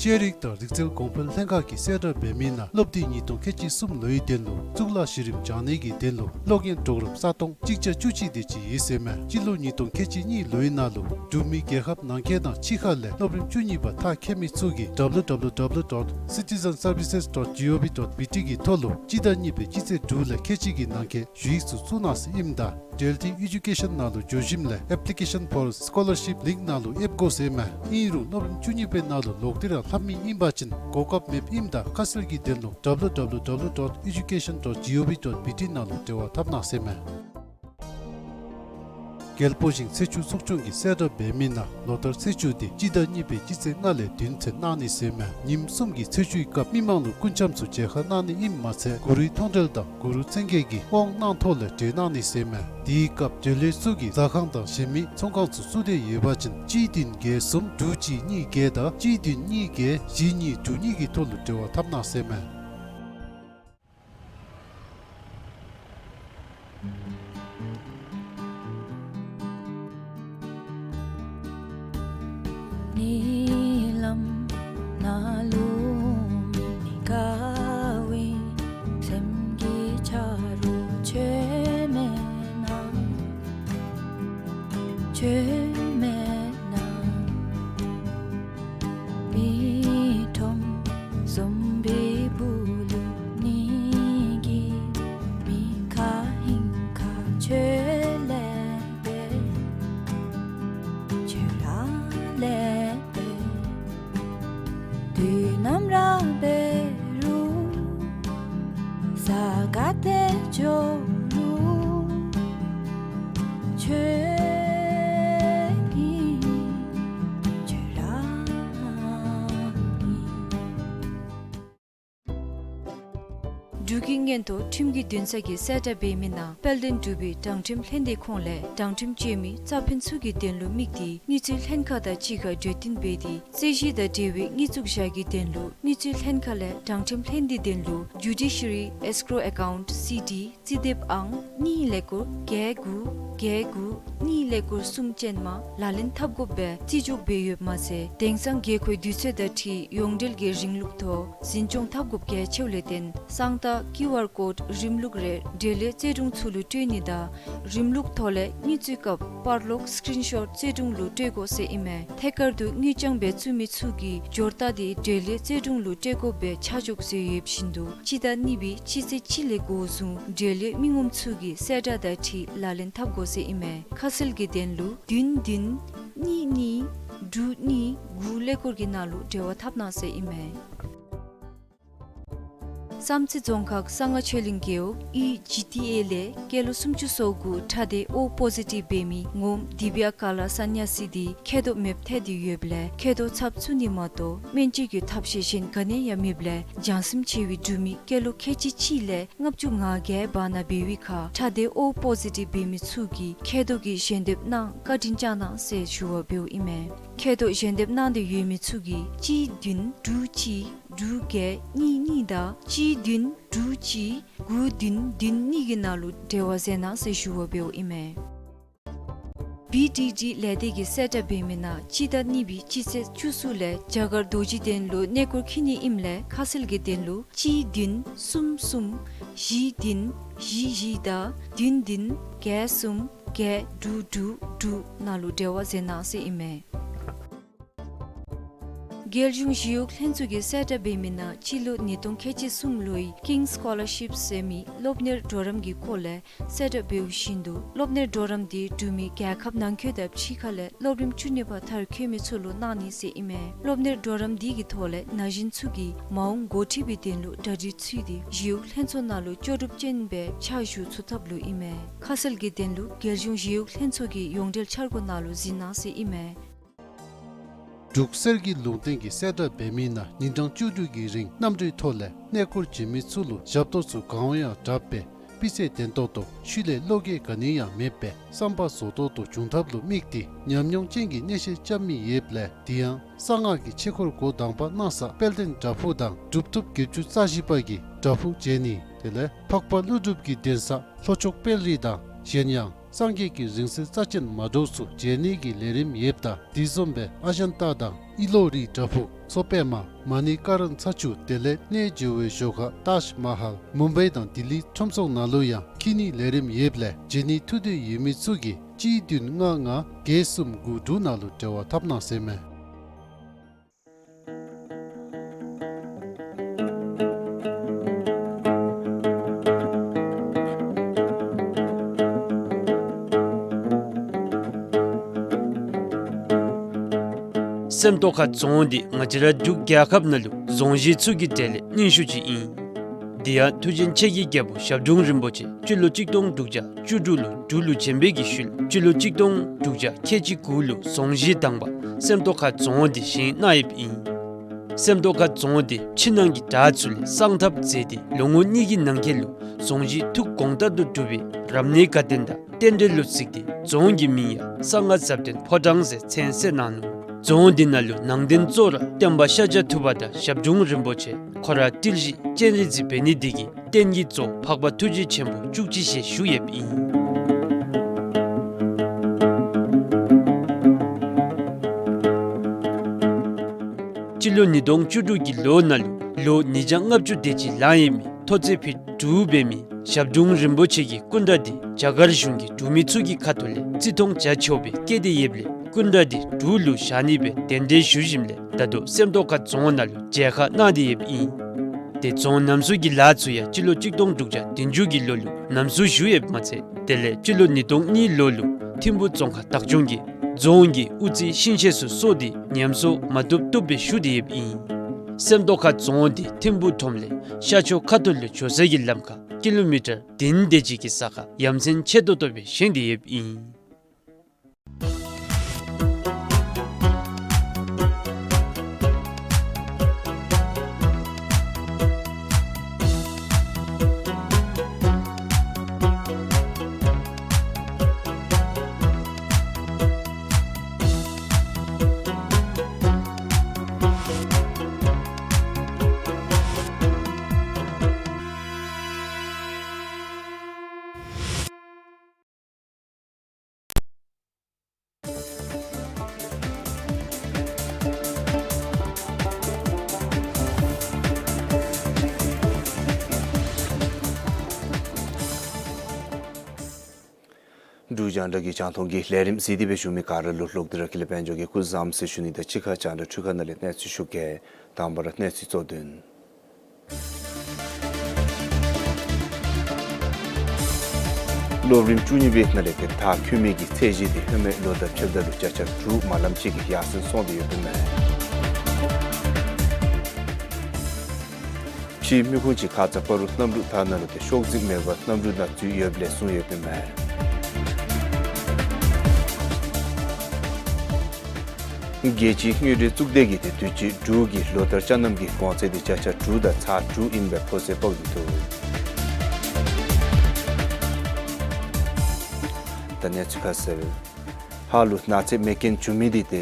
ཤེས་རིག་དང་རིག་རྩལ་གོང་འཕེལ་ལྷན་ཁག་གིས་གསལ་བསྒྲགས་འབད་མི་ནང་སློབ་དུས་ཉིས་སྟོང་ཁལ་གཅིག་གསུམ་ལོའི་དོན་ལུ་གཙུག་ལག་གཞི་རིམ་སྦྱང་ནི་གི་དོན་ལུ་སློབ་ཡོན་གྲོགས་རམ་ས་སྟོང་གཅིག་བརྒྱ་བཅུ་གཅིག་དེ་ཅིག་ཡོད་ཟེར་མས། སྤྱི་ལོ་ཉིས་སྟོང་ཁལ་གཅིག་གཉིས་ལོའི་ནང་ལུ་འབྲུག་མི་རྒྱལ་ཁབ་ནང་འཁོད་དང་ཕྱི་ཁ་ལས་སློབ་རིམ་བཅུ་གཉིས་པ་མཐར་འཁྱོལ་མི་ཚུ་གིས་www dot citizenservices dot gov dot bt གི་ཐོག་ལུ་སྤྱི་ཟླ་གཉིས་པའི་སྤྱི་ཚེས་དྲུག་ལས་ཁལ་གཅིག་གི་ནང་འཁོད་ཞུ་ཡིག་ཚུ་བཙུགས་གནང་ཟེར་ཨིནམ་ད་འབྲེལ་ཡོད་ཨེ་ཌུ་ཀེ་ཤཱན་ནང་ལུ་འགྱོ་ཞིནམ་ལས་application for scholarship link ནང་ལུ་ཨེབ་དགོ་ཟེར་མས། ཨིན་རུང་སློབ་རིམ་བཅུ་གཉིས་པའི་ནང་ལུ་ལོག་སྟེ་ར་ལྷབ་མི་ཨིན་པ་ཅིན་གོ་སྐབས་མེདཔ་ཨིནམ་ད་ཁ་གསལ་གྱི་དོན་ལུ་www dot education dot gov dot bt ནང་ལུ་འབྲེལ་བ་འཐབ་གནང་ཟེར་མས། རྒྱལ་པོ་ཞིང་ཚེས་བཅུ་ཚོགས་ཆུང་གིས་གསལ་བསྒྲགས་འབད་མི་ནང་ལོ་ལྟར་ཚེས་བཅུ་དེ་སྤྱི་ཟླ་གཉིས་པའི་སྤྱི་ཚེས་ལྔ་ལས་བདུན་ཚུན་གནང་ནི་ཟེར་མས། ཉིནམ་གསུམ་གྱི་ཚེས་བཅུའི་སྐབས་མི་མང་ལུ་སྐུ་འཆམ་ཚུ་མཇལ་ཁ་གནང་ནི་ཨིནམ་མ་ཚད་གུ་རུའི་མཐོང་གྲོལ་དང་གུ་རུ་མཚན་བརྒྱད་ཀྱི་དབང་གནང་ཐོག་ལས་གྲོལ་གནང་ནི་ཟེར་མས། དེའི་སྐབས་འབྲེལ་ཡོད་ཚུ་གིས་ཟ་ཁང་དང་གཞན་མི་ཚོང་ཁང་ཚུ་བཙུགས་ཏེ་ཡོད་པ་ཅིན་གཅིག་བདུན་བརྒྱད་གསུམ་དྲུག་གཅིག་གཉིས་བརྒྱད་དང་གཅིག་བདུན་གཉིས་བརྒྱད་བཞི་གཉིས་དྲུག་གཉིས་ཀྱི་ཐོག་ལུ་འབྲེལ་བ་འཐབ་གནང་ཟེར་མས། ཉིནམ་ནང་ལུ་མི་དགའ་བའི་སེམས་ཀྱི་ཆ་རོགས་ཁྱོད་མེད་ན། ཁྱོད་མེད་ན། མི་ཁྲོམ་གསུམ་པའི་སྦུག་ལུ་ནི་གི་མི་ཁ་ཧིང་ཁ་ཁྱོད་ལས་པས། ཁྱོད་ར་ལས་པས། དུས་ནམ་ར་འབད་རུང་ས་ག་ཏེ་འགྱོ་རུང་ཁྱོད་ཨིན། ཁྱོད་ར་ཨིན། འབྲུག་གི་སྔོན་ཐོག་ཁྲིམས་ཀྱི་འདུན་ས་གིས་གསལ་བསྒྲགས་འབད་མི་ནང་དཔལ་ལྡན་འབྲུག་པའི་དྲང་ཁྲིམས་ལྷན་སྡེ་ཁོངས་ལས་དྲང་ཁྲིམས་སྤྱོད་མི་རྩ་ཕན་ཚུ་གི་དོན་ལུ་དམིགས་ཏེ་དངུལ་རྩིས་ལྷན་ཁག་དང་གཅིག་ཁར་གྲོས་བསྟུན་འབད་དེ་རྩོད་གཞི་དང་འབྲེལ་བའི་དངུལ་བཙུགས་བཞག་གི་དོན་ལུ་དངུལ་རྩིས་ལྷན་ཁག་ལས་དྲང་ཁྲིམས་ལྷན་སྡེའི་དོན་ལུ་Judiciary Escrow Account C D རྩིས་དེབ་ཨང་གཉིས་ཀླད་ཀོར་བརྒྱད་དགུ་བརྒྱད་དགུ་གཉིས་ཀླད་ཀོར་གསུམ་ཅན་མ་ལག་ལེན་འཐབ་དགོཔ་སྦེ་རྩིས་འཇོག་འབད་ཡོདཔ་མ་ཚད་དེང་སང་དགོས་མཁོའི་དུས་ཚོད་དང་འཁྲིལ་ཡོངས་འབྲེལ་གྱི་རིམ་ལུགས་ཐོག་འཛིན་སྐྱོང་འཐབ་དགོཔ་གལ་ཆེཝ་ལས་བརྟེན་གསང་རྟགས་ཀིའུ་ཨར་ཀོཌ་རིམ་ལུགས་རེ་འབྲེལ་ཡོད་རྩོད་དྲུང་ཚུ་ལུ་སྤྲོད་ནི་དང་རིམ་ལུགས་ཐོག་ལས་དངུལ་བཙུགས་སྐབས་པར་ལོག་སི་ཀྲིན་ཤོཊ་རྩོད་དྲུང་ལུ་སྤྲོད་དགོ་ཟེར་ཨིན་མས། ཐད་ཀར་དུ་དངུལ་རྐྱང་སྦེ་བཙུགས་མི་ཚུ་གིས་འབྱོར་རྟགས་དེ་འབྲེལ་ཡོད་རྩོད་དྲུང་ལུ་སྤྲོད་དགོཔ་སྦེ་ཆ་འཇོག་མཛད་ཡོདཔ་བཞིན་དུ་སྤྱི་ཟླ་གཉིས་པའི་སྤྱི་ཚེས་གཅིག་ལས་འགོ་བཟུང་འབྲེལ་ཡོད་མི་ངོམ་ཚུ་གིས་གསལ་བསྒྲགས་དང་འཁྲིལ་ལག་ལེན་འཐབ་དགོ་ཟེར་ཨིན་མས། ཁ་གསལ་གྱི་དོན་ལུ་བདུན་བདུན་གཉིས་གཉིས་དྲུག་གཉིས་དགུ་ཀླད་ཀོར་གྱི་ནང་ལུ་འབྲེལ་བ་འཐབ་གནང་ཟེར་ཨིན་མས། བསམ་རྩེ་རྫོང་ཁག་གསང་སྔགས་ཆོས་གླིང་རྒེད་འོག་ཨི་ཇི་ཊི་ཨེ་ལས་སྐྱེས་ལོ་སུམ་ཅུ་སོ་དགུ་ཁྲག་སྡེ་ཨོ་པོ་ཟི་ཊིབ་འབད་མི་ངོམ་དི་བི་ཡ་ཀ་ལ་ས་ནྱ་སི་དེ་མཁལ་རྡོག་མེདཔ་ཐལ་ཏེ་ཡོདཔ་ལས་མཁལ་རྡོག་ཚབ་བཙུགས་ནི་མ་གཏོགས་སྨན་བཅོས་ཀྱི་ཐབས་ཤེས་གཞན་ག་ནི་ཡང་མེདཔ་ལས་བྱང་སེམས་ཆེ་བའི་འབྲུག་མི་སྐྱེས་ལོ་ཁལ་གཅིག་གཅིག་ལས་ལྔ་བཅུ་ང་བརྒྱད་བར་ན་འབད་བའི་ཁར་ཁྲག་སྡེ་ཨོ་པོ་ཟི་ཊིབ་འབད་མི་ཚུ་གིས་མཁལ་རྡོག་གི་ཞལ་འདེབས་གནང་བཀའ་དྲིན་བསྐྱང་གནང་ཟེར་ཞུ་བ་འབདཝ་ཨིན་མས། མཁལ་རྡོག་ཞལ་འདེབས་གནང་སྟེ་ཡོད་མི་ཚུ་གིས་གཅིག་བདུན་དྲུག་གཅིག་དྲུག་བརྒྱད་གཉིས་གཉིས་དང་གཅིག་བདུན་དྲུག་གཅིག་དགུ་བདུན་བདུན་གཉིས་ཀྱི་ནང་ལུ་འབྲེལ་བ་མཛད་གནང་ཟེར་ཞུ་བ་འབདཝ་ཨིན་མས། བི་ཌི་ཌི་ལས་སྡེ་གིས་གསལ་བསྒྲགས་འབད་མི་ནང་སྤྱི་ཟླ་གཉིས་པའི་སྤྱི་ཚེས་བཅུ་གསུམ་ལས་རྒྱ་གར་རྡོ་རྗེ་གདན་ལུ་གནས་སྐོར་འཁྱིད་ནི་ཨིནམ་ལས་ཁ་གསལ་གྱི་དོན་ལུ་གཅིག་བདུན་གསུམ་གསུམ་བཞི་བདུན་བཞི་བཞི་དང་བདུན་བདུན་བརྒྱད་གསུམ་ བརྒྱད་དྲུག་དྲུག་དྲུག་ནང་ལུ་འབྲེལ་བ་མཛད་གནང་ཟེར་ཨིན་མས། རྒྱལ་གཞུང་ཞི་གཡོག་ལྷན་ཚོགས་ཀྱིས་གསལ་བསྒྲགས་འབད་མི་ནང་སྤྱི་ལོ་ཉིས་སྟོང་ཁལ་གཅིག་གསུམ་ལོའི་ཀིང་སི་ཀོ་ལར་ཤིབ་ཟེར་མི་སློབ་གཉེར་གྲོགས་རམ་གྱི་སྐོར་ལས་གསལ་བསྒྲགས་འབདཝ་བཞིན་དུ་སློབ་གཉེར་གྲོགས་རམ་འདི་འབྲུག་མི་རྒྱལ་ཁབ་ནང་འཁོད་དང་ཕྱི་ཁ་ལས་སློབ་རིམ་བཅུ་གཉིས་པ་མཐར་འཁྱོལ་མི་ཚུ་ལུ་གནང་ནི་ཟེར་ཨིན་མས། སློབ་གཉེར་གྲོགས་རམ་འདི་གི་ཐོག་ལས་ན་གཞོན་ཚུ་གིས་མ་འོངས་འགོ་ཁྲིད་པའི་དོན་ལུ་གྲ་སྒྲིག་ཚུད་དེ་ཞི་གཡོག་ལྷན་ཚོགས་ནང་ལུ་ལྕོགས་གྲུབ་ཅན་སྦེ་ཕྱག་ཞུ་ཚུགས་ཐབས་ལུ་ཨིན་མས། ཁ་གསལ་གྱི་དོན་ལུ་རྒྱལ་གཞུང་ཞི་གཡོག་ལྷན་ཚོགས་ཀྱི་ཡོངས་འབྲེལ་འཆར་སྒོ་ནང་ལུ་གཟིགས་གནང་ཟེར་ཨིན་མས། འབྲུག་གསེར་གྱི་ལུང་བསྟན་གྱིས་གསལ་བསྒྲགས་འབད་མི་ནང་ཉིན་གྲངས་བཅུ་དྲུག་གི་རིང་གནམ་གྲུའི་ཐོག་ལས་གནས་སྐོར་བྱོན་མི་ཚུ་ལུ་ཞབས་ཏོག་ཚུ་གང་ཡང་དྲག་པས་སྤུས་ཚད་ལྡན་ཏོག་ཏོ་ཤུལ་ལས་བློ་འགྱོད་ག་ནི་ཡང་མེད་པའི་བསམ་པ་རྫོགས་ཏོག་ཏོ་འབྱུང་ཐབས་ལུ་དམིགས་ཏེ་ཉམས་མྱོང་ཅན་གྱི་གནས་བཤད་རྐྱབ་མི་ཡོདཔ་ལས་དེ་ཡང་གསང་སྔགས་ཀྱི་ཆོས་འཁོར་འགོ་དང་པ་གནང་ས་དཔལ་ལྡན་བྲག་ཕུག་དང་གྲུབ་ཐོབ་བརྒྱད་ཅུ་རྩ་བཞི་པ་གི་བྲག་ཕུག་མཇལ་ནི་དེ་ལས་འཕགས་པ་ཀླུ་སྒྲུབ་ཀྱི་གདན་ས་ལྷོ་ཕྱོགས་དཔལ་རི་དང་གཞན་ཡང་སངས་རྒྱས་ཀྱི་རིང་བསྲེལ་རྩ་ཅན་མ་འདྲཝ་ཚུ་མཇལ་ནི་གི་ལས་རིམ་ཡོདཔ་ད་དེ་བཟུམ་སྦེ་ཨ་ཇན་ཏ་དང་ཨི་ལོ་རི་བྲག་ཕུག་མཚོ་པདྨ་མ་ཎི་ཀ་རན་ཚ་ཆུ་དེ་ལས་གནས་མཇལ་བའི་ཞོར་ཁར་ཏཱཇ་མ་ཧཱལ་མུམ་བའི་དང་ལྡི་ལི་ཁྲོམ་ཚོགས་ནང་ལུ་ཡང་འཁྱིད་ནི་ལས་རིམ་ཡོདཔ་ལས་མཇལ་ནི་ཐུགས་འདོད་ཡོད་མི་ཚུ་གིས་གཅིག་བདུན་ལྔ་ལྔ་བརྒྱད་གསུམ་དགུ་དྲུག་ནང་ལུ་འབྲེལ་བ་འཐབ་གནང་ཟེར་མས། སེམས་རྟོགས་ཁ་རྫོང་འདི་ང་བཅས་ར་འབྲུག་རྒྱལ་ཁབ་ནང་ལུ་རྫོང་གཞི་ཚུ་གི་གྲས་ལས་རྙིང་ཤོས་ཅིག་ཨིན། དེ་ཡང་མཐུ་ཆེན་ཆེ་གེ་རྒྱལ་པོ་ཞབས་དྲུང་རིན་པོ་ཆེ་སྤྱི་ལོ་གཅིག་སྟོང་དྲུག་བརྒྱ་བཅུ་དྲུག་ལུ་འབྲུག་ལུ་བྱོན་པའི་གི་ཤུལ་སྤྱི་ལོ་གཅིག་སྟོང་དྲུག་བརྒྱ་ཁལ་གཅིག་དགུ་ལུ་རྫོང་གཞི་དང་པ་སེམས་རྟོགས་ཁ་རྫོང་འདི་བཞེངས་གནང་ཡོདཔ་ཨིན། སེམས་རྟོགས་ཁ་རྫོང་འདི་ཕྱི་ནང་གི་བྲག་ཚུ་ལས་གསང་ཐབས་མཛད་དེ་ལོ་ངོ་གཉིས་ཀྱི་ནང་འཁོད་ལུ་རྫོང་གཞི་ཐུགས་དགོངས་ལྟར་དུ་གྲུབ་པའི་རབ་གནས་དགའ་སྟོན་དང་རྟེན་འབྲེལ་ལུ་གཟིགས་ཏེ་རྫོང་གི་མིང་ཡང་གསང་སྔགས་ཟབ་དོན་ཕོ་བྲང་ཟེར་མཚན་གསོལ་གནང་ནུག། རྫོང་འདི་ནང་ལུ་ནང་རྟེན་གཙོ་བོ་ར་སྟོན་པ་ཤཱཀྱ་ཐུབ་པ་དང་ཞབས་དྲུང་རིན་པོ་ཆེ་ཁོ་ར་ཏིལ་བཞི་སྤྱན་རས་གཟིགས་འབད་ནི་འདི་གིས་རྟེན་གྱི་གཙོ་འཕགས་པ་ཐུགས་རྗེ་ཆེན་པོ་བཅུ་གཅིག་ཞལ་བཞུགས་ཡོདཔ་ཨིན། སྤྱི་ལོ་ཉིས་སྟོང་བཅུ་དྲུག་གི་ལོ་ནང་ལུ་ལོ་ཉིས་བརྒྱ་ལྔ་བཅུ་དེ་ཅིག་ལང་ཡོད་མི་མཐོ་ཚད་ཕིཊ་དྲུག་འབད་མི་ཞབས་དྲུང་རིན་པོ་ཆེ་གི་སྐུ་འདྲ་འདི་རྒྱ་གར་གཞུང་གིས་འབྲུག་མི་ཚུ་གི་ཁ་ཐུག་ལས་བརྩི་མཐོང་བྱ་ཆོག་པའི་བཀོད་དེ་ཡོདཔ་ལས་སྐུ་འདྲ་འདི་འབྲུག་ལུ་བཞག་ནི་སྦེ་གདན་འདྲེན་ཞུ་ཞིནམ་ལས་ད་ལྟོ་སེམས་རྟོགས་ཁ་རྫོང་ནང་ལུ་མཇལ་ཁ་གནང་སྟེ་ཡོདཔ་ཨིན། དེ་རྫོང་རྣམ་གསུམ་གྱི་ལཱ་ཚུ་ཡང་སྤྱི་ལོ་གཅིག་སྟོང་དྲུག་བརྒྱ་བདུན་ཅུ་གི་ལོ་ལུ་རྣམ་གསུམ་ཞུ་ཡོདཔ་མ་ཚད་དེ་ལས་སྤྱི་ལོ་ཉིས་སྟོང་གཉིས་ལོ་ལུ་ཐིམ་ཕུ་རྫོང་ཁག་བདག་སྐྱོང་གིས་རྫོང་གི་དབུ་རྩེ་ཤིང་ཤེད་ཚུ་གསོ་སྟེ་ཉམས་གསོ་མ་བཏུབ་བཏུབ་སྦེ་ཞུ་སྟེ་ཡོདཔ་ཨིན། སེམས་རྟོགས་ཁ་རྫོང་འདི་ཐིམ་ཕུ་ཁྲོམ་ལས་ཤར་ཕྱོགས་ཁ་ཐུག་ལུ་འགྱོ་ས་གི་ལམ་ཁར་ཀི་ལོ་མི་ཊར་བདུན་དེ་ཅིག་གི་ས་ཁར་ཡ་མཚན་ཆེ་ཏོག་ཏོ་སྦེ་བཞེངས་ཏེ་ཡོདཔ་ཨིན། འབྲུག་རྒྱང་བསྒྲགས་ཀྱི་རྒྱང་མཐོང་གི་ལས་རིམ་གཟིགས་ཏེ་སྦེ་བཞུགས་མི་ག་ར་ལུ་ལྷག་སྟེ་ར་ཀུན་ལེགས་དཔལ་འབྱོར་གྱིས་སྐུ་བཟང་ཟེར་ཞུ་ནི་དང་གཅིག་ཁར་རྒྱང་བསྒྲགས་འཕྲུལ་ཁང་ནང་ལས་གནས་ཚུལ་ཞུ་གེ། དང་པ་ར་གནས་ཚུལ་གཙོ་དོན། སློབ་རིམ་བཅུ་གཉིས་པའི་ནང་ལས་ཏེ་མཐར་འཁྱོལ་མི་གི་ཚད་གཞི་འདི་ཧེ་མའི་ལོ་དང་ཕྱདཔ་ད་ལུ་བརྒྱ་ཆ་དྲུག་མ་ལངམ་ཅིག་གིས་ཡར་སེང་སོང་སྟེ་ཡོདཔ་ཨིན་མས། ཕྱིའི་མི་ཁུངས་ཅིག་ཁ་ཙ་སྤ་རོ་གནམ་གྲུ་བར་ན་ལུ་ཏེ་ཤོག་འཛིན་མེད་པར་གནམ་གྲུ་ནང་འཛུལ་ཡོདཔ་ལས་བཟུང་ཡོདཔ་ཨིན་མས། རྒྱལ་སྤྱིའི་དངུལ་འབྲེལ་གཙུག་སྡེ་གིས་ཏེ་དུས་ཅི་འབྲུག་གི་ལོ་ལྟར་ཅ་རྣམ་གྱི་གོང་ཚད་འདི་བརྒྱ་ཆ་དྲུག་དང་ཚག་དྲུག་ཨིནམ་སྦེ་ཕོ་ཚོད་དཔག་སྟེ་འདུག། ད་གནས་ཚུལ་ཁ་གསལ། ཧཱ་ལུ་ནགས་ཚལ་མེ་རྐྱེན་བྱུང་མི་འདི་ཏེ་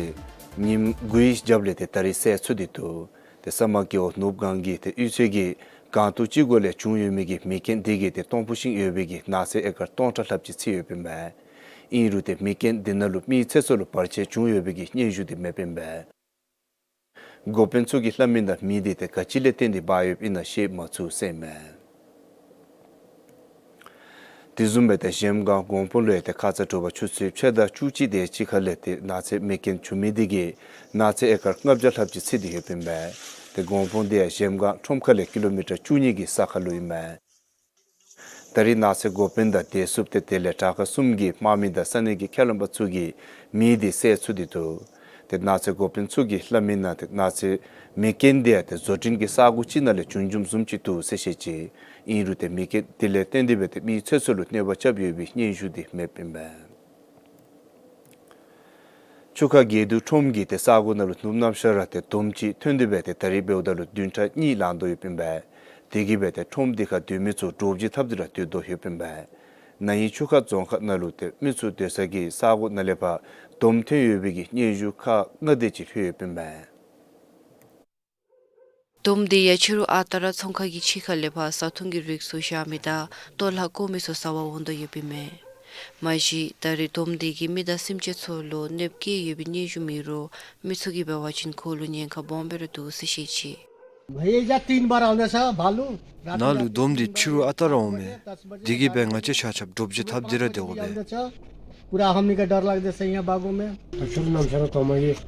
ཉིནམ་དགུའི་རྒྱབ་ལས་ཏེ་ད་རིས་གསལ་ཚུགས་ཏེ་འདུག། ཏེ་ས་དམག་རྒེད་འོག་ནུབ་སྒང་གི་ཏེ་གཡུས་ཚན་གྱི་སྒང་ཏོག་ཅིག་གུ་ལས་བྱུང་ཡོད་མི་གི་མེ་རྐྱེན་འདི་གིས་ཏེ་སྟོང་ཕུ་ཤིང་ཡོད་པའི་གི་ནགས་ཚལ་ཨེ་ཀར་སྟོང་ཕྲག་ལྷགཔ་ཅིག་འཚིག་ཡོདཔ་ཨིན་མས། ཨིན་རུང་ཏེ་མེ་རྐྱེན་འདི་ནང་ལུ་མིའི་ཚེ་སྲོག་ལུ་བར་ཆད་བྱུང་ཡོད་པའི་གི་སྙན་ཞུ་འདི་མེདཔ་ཨིན་མས། འགོ་དཔོན་ཚུ་གིས་སླབ་མི་ནང་མེ་འདི་ཏེ་ག་ཅི་ལས་བརྟེན་ཏེ་འབར་ཡོདཔ་ཨིན་ན་ཤེས་མ་ཚུགས་ཟེར་ཨིན་མས། དེ་བཟུམ་སྦེ་ཏེ་གཞལམ་སྒང་གོང་སྤང་ལུ་ཡང་ཏེ་ཁ་ཙ་དྲོ་པ་ཆུ་ཚོད་ཕྱེད་དང་བཅུ་གཅིག་དེ་ཅིག་ཁ་ལས་ཏེ་ནགས་ཚལ་མེ་རྐྱེན་བྱུང་མི་དེ་གིས་ནགས་ཚལ་ཨེ་ཀར་ལྔ་བརྒྱ་ལྷགཔ་ཅིག་འཚིག་སྟེ་ཡོདཔ་ཨིན་པས། ཏེ་གོང་སྤང་དེ་ཡང་གཞལམ་སྒང་ཁྲོམ་ཁ་ལས་ཀི་ལོ་མི་ཊར་བཅུ་གཉིས་ཀྱི་ས་ཁ་ལུ་ཨིན་མས། ད་རེས་ནགས་ཚལ་འགོ་དཔོན་དང་བདེ་སྲུངཔ་ཏེ་དེ་ལས་དྲག་ཁག་གསུམ་གྱི་དམག་མི་དང་ས་གནས་ཀྱི་ཁས་ལེན་པ་ཚུ་གིས་མེ་དེ་བསད་ཚུགས་ཏེ་འདུག། ཏེ་ནགས་ཚལ་འགོ་དཔོན་ཚུ་གིས་སླབ་མིའི་ནང་ཏེ་ནགས་ཚལ་མེ་རྐྱེན་དེ་ཡང་ཏེ་བཟོ་སྐྲུན་གྱི་ས་གོ་ཅིག་ནང་ལས་བྱུང་བྱུངམ་བཟུམ་ཅིག་འདུག་ཟེར་བཤད་ཅི། ཨིན་རུང་ཏེ་མེ་རྐྱེན་དེ་ལས་བརྟེན་ཏེ་སྦེ་ཏེ་མི་ཚུ་ཚུ་ལུ་གནོད་པ་རྐྱབ་ཡོད་པའི་སྙན་ཞུ་དེ་མེདཔ་ཨིན་པས། ཆུ་ཁ་དགེ་འདུན་ཁྲོམ་གྱི་ཏེ་ས་གོ་ནང་ལུ་ནུབ་གནམ་ས་ར་ཏེ་དོམ་ཅིག་ཐོན་ཏེ་སྦེ་ཏེ་ད་རིས་འབདཝ་ད་ལུ་བདུན་ཕྲག་གཉིས་ལང་དོ་ཡོདཔ་ཨིན་པས། དེ་གིས་སྦེ་ཏེ་ཁྲོམ་དེ་ཁར་སྡོད་མི་ཚུ་འདྲོག་བྱེལ་འཐབ་སྟེ་ར་སྡོད་དོ་ཡོདཔ་ཨིན་པས། ན་ཧིང་ཆུ་ཁ་རྫོང་ཁག་ནང་ལུ་ཏེ་མི་ཚུ་སྡོད་ས་གི་ས་གོ་ནང་ལས་ཕར་དོམ་ཐོན་ཡོད་པའི་གི་སྙན་ཞུ་ཁག་ལྔ་དེ་ཅིག་ལྷོད་ཡོདཔ་ཨིན་པས། དོམ་དེ་ཡང་ཕྱི་རུ་ཨ་རྟག་ར་ཚོང་ཁང་གི་ཕྱི་ཁ་ལས་ཕར་བཟའ་འཐུང་གི་རིགས་ཚུ་བཞག་མི་དང་ལྟོ་ལྷག་བཀོག་མི་ཚུ་ཟ་བར་འོང་དོ་ཡོདཔ་ཨིན་མས། མ་གཞི་ད་རེས་དོམ་དེ་གིས་མི་དང་སེམས་ཅན་ཚུ་ལུ་གནོདཔ་བཀལ་ཡོད་པའི་སྙན་ཞུ་མེད་རུང་མི་ཚུ་གིས་འབད་བ་ཅིན་ཁོ་ལུ་ཉེན་ཁ་སྦོམ་སྦེ་ར་འདུག་ཟེར་བཤད་ཅི། भैया, तीन बार आने से भालू। ནཱ་ལུ་དོམ་དེ་ཕྱི་རུ་ཨ་རྟག་ར་འོང་མས། དེ་གིས་སྦེ་ང་བཅས་ཆ་ཁྱབ་འདྲོག་བྱེལ་འཐབ་སྟེ་ར་སྡོད་དགོ་པས། पूरा हमनी का डर लगता है यहाँ बागों में। ཕྱི་རུ་གནམ་ས་ར་དོམ་གིས་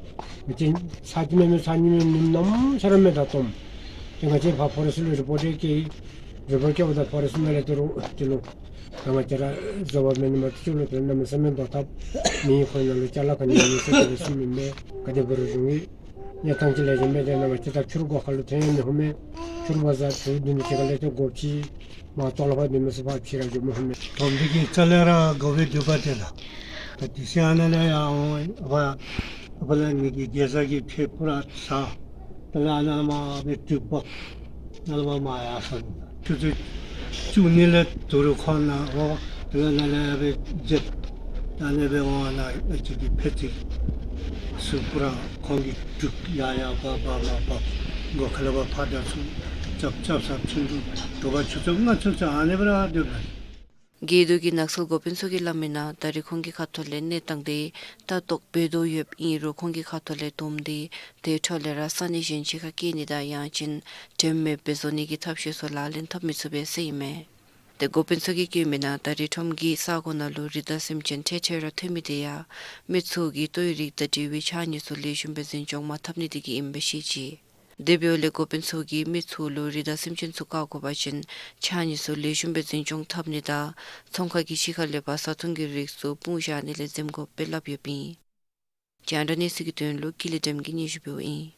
མི་ཅིག་ཚར་གཅིག་མེན་མེན་ཚར་གཉིས་མེན་མེན་གནམ་ས་ར་མེད་ད་དོམ། ཏེ་ང་བཅས་ཕར་ཕོ་རེསཊ་ལུ་རི་པོཊ་བཀོད་ཡི། རི་པོཊ་བཀོདཔ་ད་ཕོ་རེསཊ་ནང་ལས་ཏེ་རུང་ཏེ་ལུ་ད་ང་བཅས་ར་བཟོ་བ་མེན་མ་ཏེ་ཅིག་ལུ་ཏེ་གནམ་མེད་ས་མེད་འདྲོག་འཐབ་མི་ཁོང་ནང་ལུ་ཅ་ལ་ག་ནི་མེད་ཟེར་ཏེ་གསུངམ་ཨིན་པས། ག་དེ་འབད་རུང་རུང་གི་གནས་སྟངས་ཅིག་ལས་བཞིན་མེད། ཏེ་ནཱ་ང་བཅས་ད་ཕྱི་རུ་སྒོ་ཁ་ལུ་ཐོན་ཡང་མི་ཧུ་མས། ཕྱི་རུ་བ་ཟ་ཕྱི་རུ་སྡོད་མི་ཅིག་ཁ་ལས་ཏེ་སྒོ་ཕྱེ་མར་ལྟོ་ལྷག་ཕར་སྡོད་མི་ཚུ་ཕར་ཕྱེ་ར་འགྱོ་མི་ཧུ་མས། དོམ་དེ་གིས་རྩ་ལས་ར་དགའ་བའི་འདོད་པ་དེ་ལགས། ད་དེ་སྦེ་ཨ་ནཱ་ལས་ཡར་འོང་ཕར་ཨ་ཕར་ལས་ངེ་གི་རྒྱལ་ས་གི་ཕེ་པུ་ར་ས་དེ་ལས་ཨ་ནཱ་མར་སྦེ་དྲུག་པ་ནཱ་ལས་མར་མར་ཡར་སོང་། ཆུ་ཚོད་བཅུ་གཉིས་ལས་དོ་རུང་ཁོང་ནཱ་འོང་། དེ་ལས་ནཱ་ལས་ཡར་སྦེ་འཛེགས་ད་ནཱ་སྦེ་འོང་ནཱ་ཨ་ཙི་གི་ཕད་ཅིག་ཟུར་ཁར་ར་ཁོང་གིས་དྲུག་ཡར་ཡར་འབག་འབག་མར་འབག་སྒོ་ཁ་ལས་ཕར་ཕར་དང་ཚུར་རྐྱབ་རྐྱབ་ས་ཆུང་ཆུང་དྲོ་པ་ཆུ་ཚོད་ལྔ་ཚུན་ཚོད་ཨ་ནི་སྦེ་ར་སྡོདཔ་ཨིན། དགེ་འདུན་གྱི་ནགས་ཚལ་འགོ་དཔོན་ཚུ་གིས་སླབ་མིའི་ནང་ད་རེས་ཁོང་གི་ཁ་ཐུག་ལས་གནས་སྟངས་དེ་ལྟ་རྟོག་འབད་དོ་ཡོདཔ་ཨིན་རུང་ཁོང་གི་ཁ་ཐུག་ལས་དོམ་དེ་དེ་འཕྲོ་ལས་ར་ས་གནས་གཞན་ཅིག་ཁར་སྐྱེལ་ནི་དང་ཡང་ཅིན་དྲནམ་མེདཔ་སྦེ་བཟོ་ནི་གི་ཐབས་ཤེས་ཚུ་ལག་ལེན་འཐབ་མི་ཚུགས་པས་ཟེར་ཨིན་མས། ཏེ་འགོ་དཔོན་ཚུ་གིས་བཀོད་མིའི་ནང་ད་རེས་ཁྲོམ་གྱི་ས་གོ་ནང་ལུ་རི་དྭགས་སེམས་ཅན་ཐེངས་ཐེངས་ར་ཐོན་མི་དེ་ཡང་མི་ཚུ་གིས་ལྟོའི་རིགས་དང་འབྲེལ་བའི་ཕྱགས་སྙིགས་ཚུ་ལེགས་ཤོམ་སྦེ་འཛིན་སྐྱོང་མ་འཐབ་ནི་དེ་གིས་ཨིནམ་སྦེ་བཤད་ཅི། དེ་འབདཝ་ལས་འགོ་དཔོན་ཚུ་གིས་མི་ཚུ་ལུ་རི་དྭགས་སེམས་ཅན་ཚུ་བཀག་དགོ་པ་ཅིན་ཕྱགས་སྙིགས་ཚུ་ལེགས་ཤོམ་སྦེ་འཛིན་སྐྱོང་འཐབ་ནི་དང་ཚོང་ཁང་གི་ཕྱི་ཁ་ལས་ཕར་བཟའ་འཐུང་གི་རིགས་ཚུ་སྤུངས་བཞག་ནི་ལས་འཛེམ་དགོ་པའི་སླབ་ཡོདཔ་ཨིན། རྒྱང་བསྒྲགས་གནས་ཚུལ་གྱི་དོན་ལུ་ཀུན་ལེགས་སྒྲོལམ་གིས་སྙན་ཞུ་འབདཝ་ཨིན།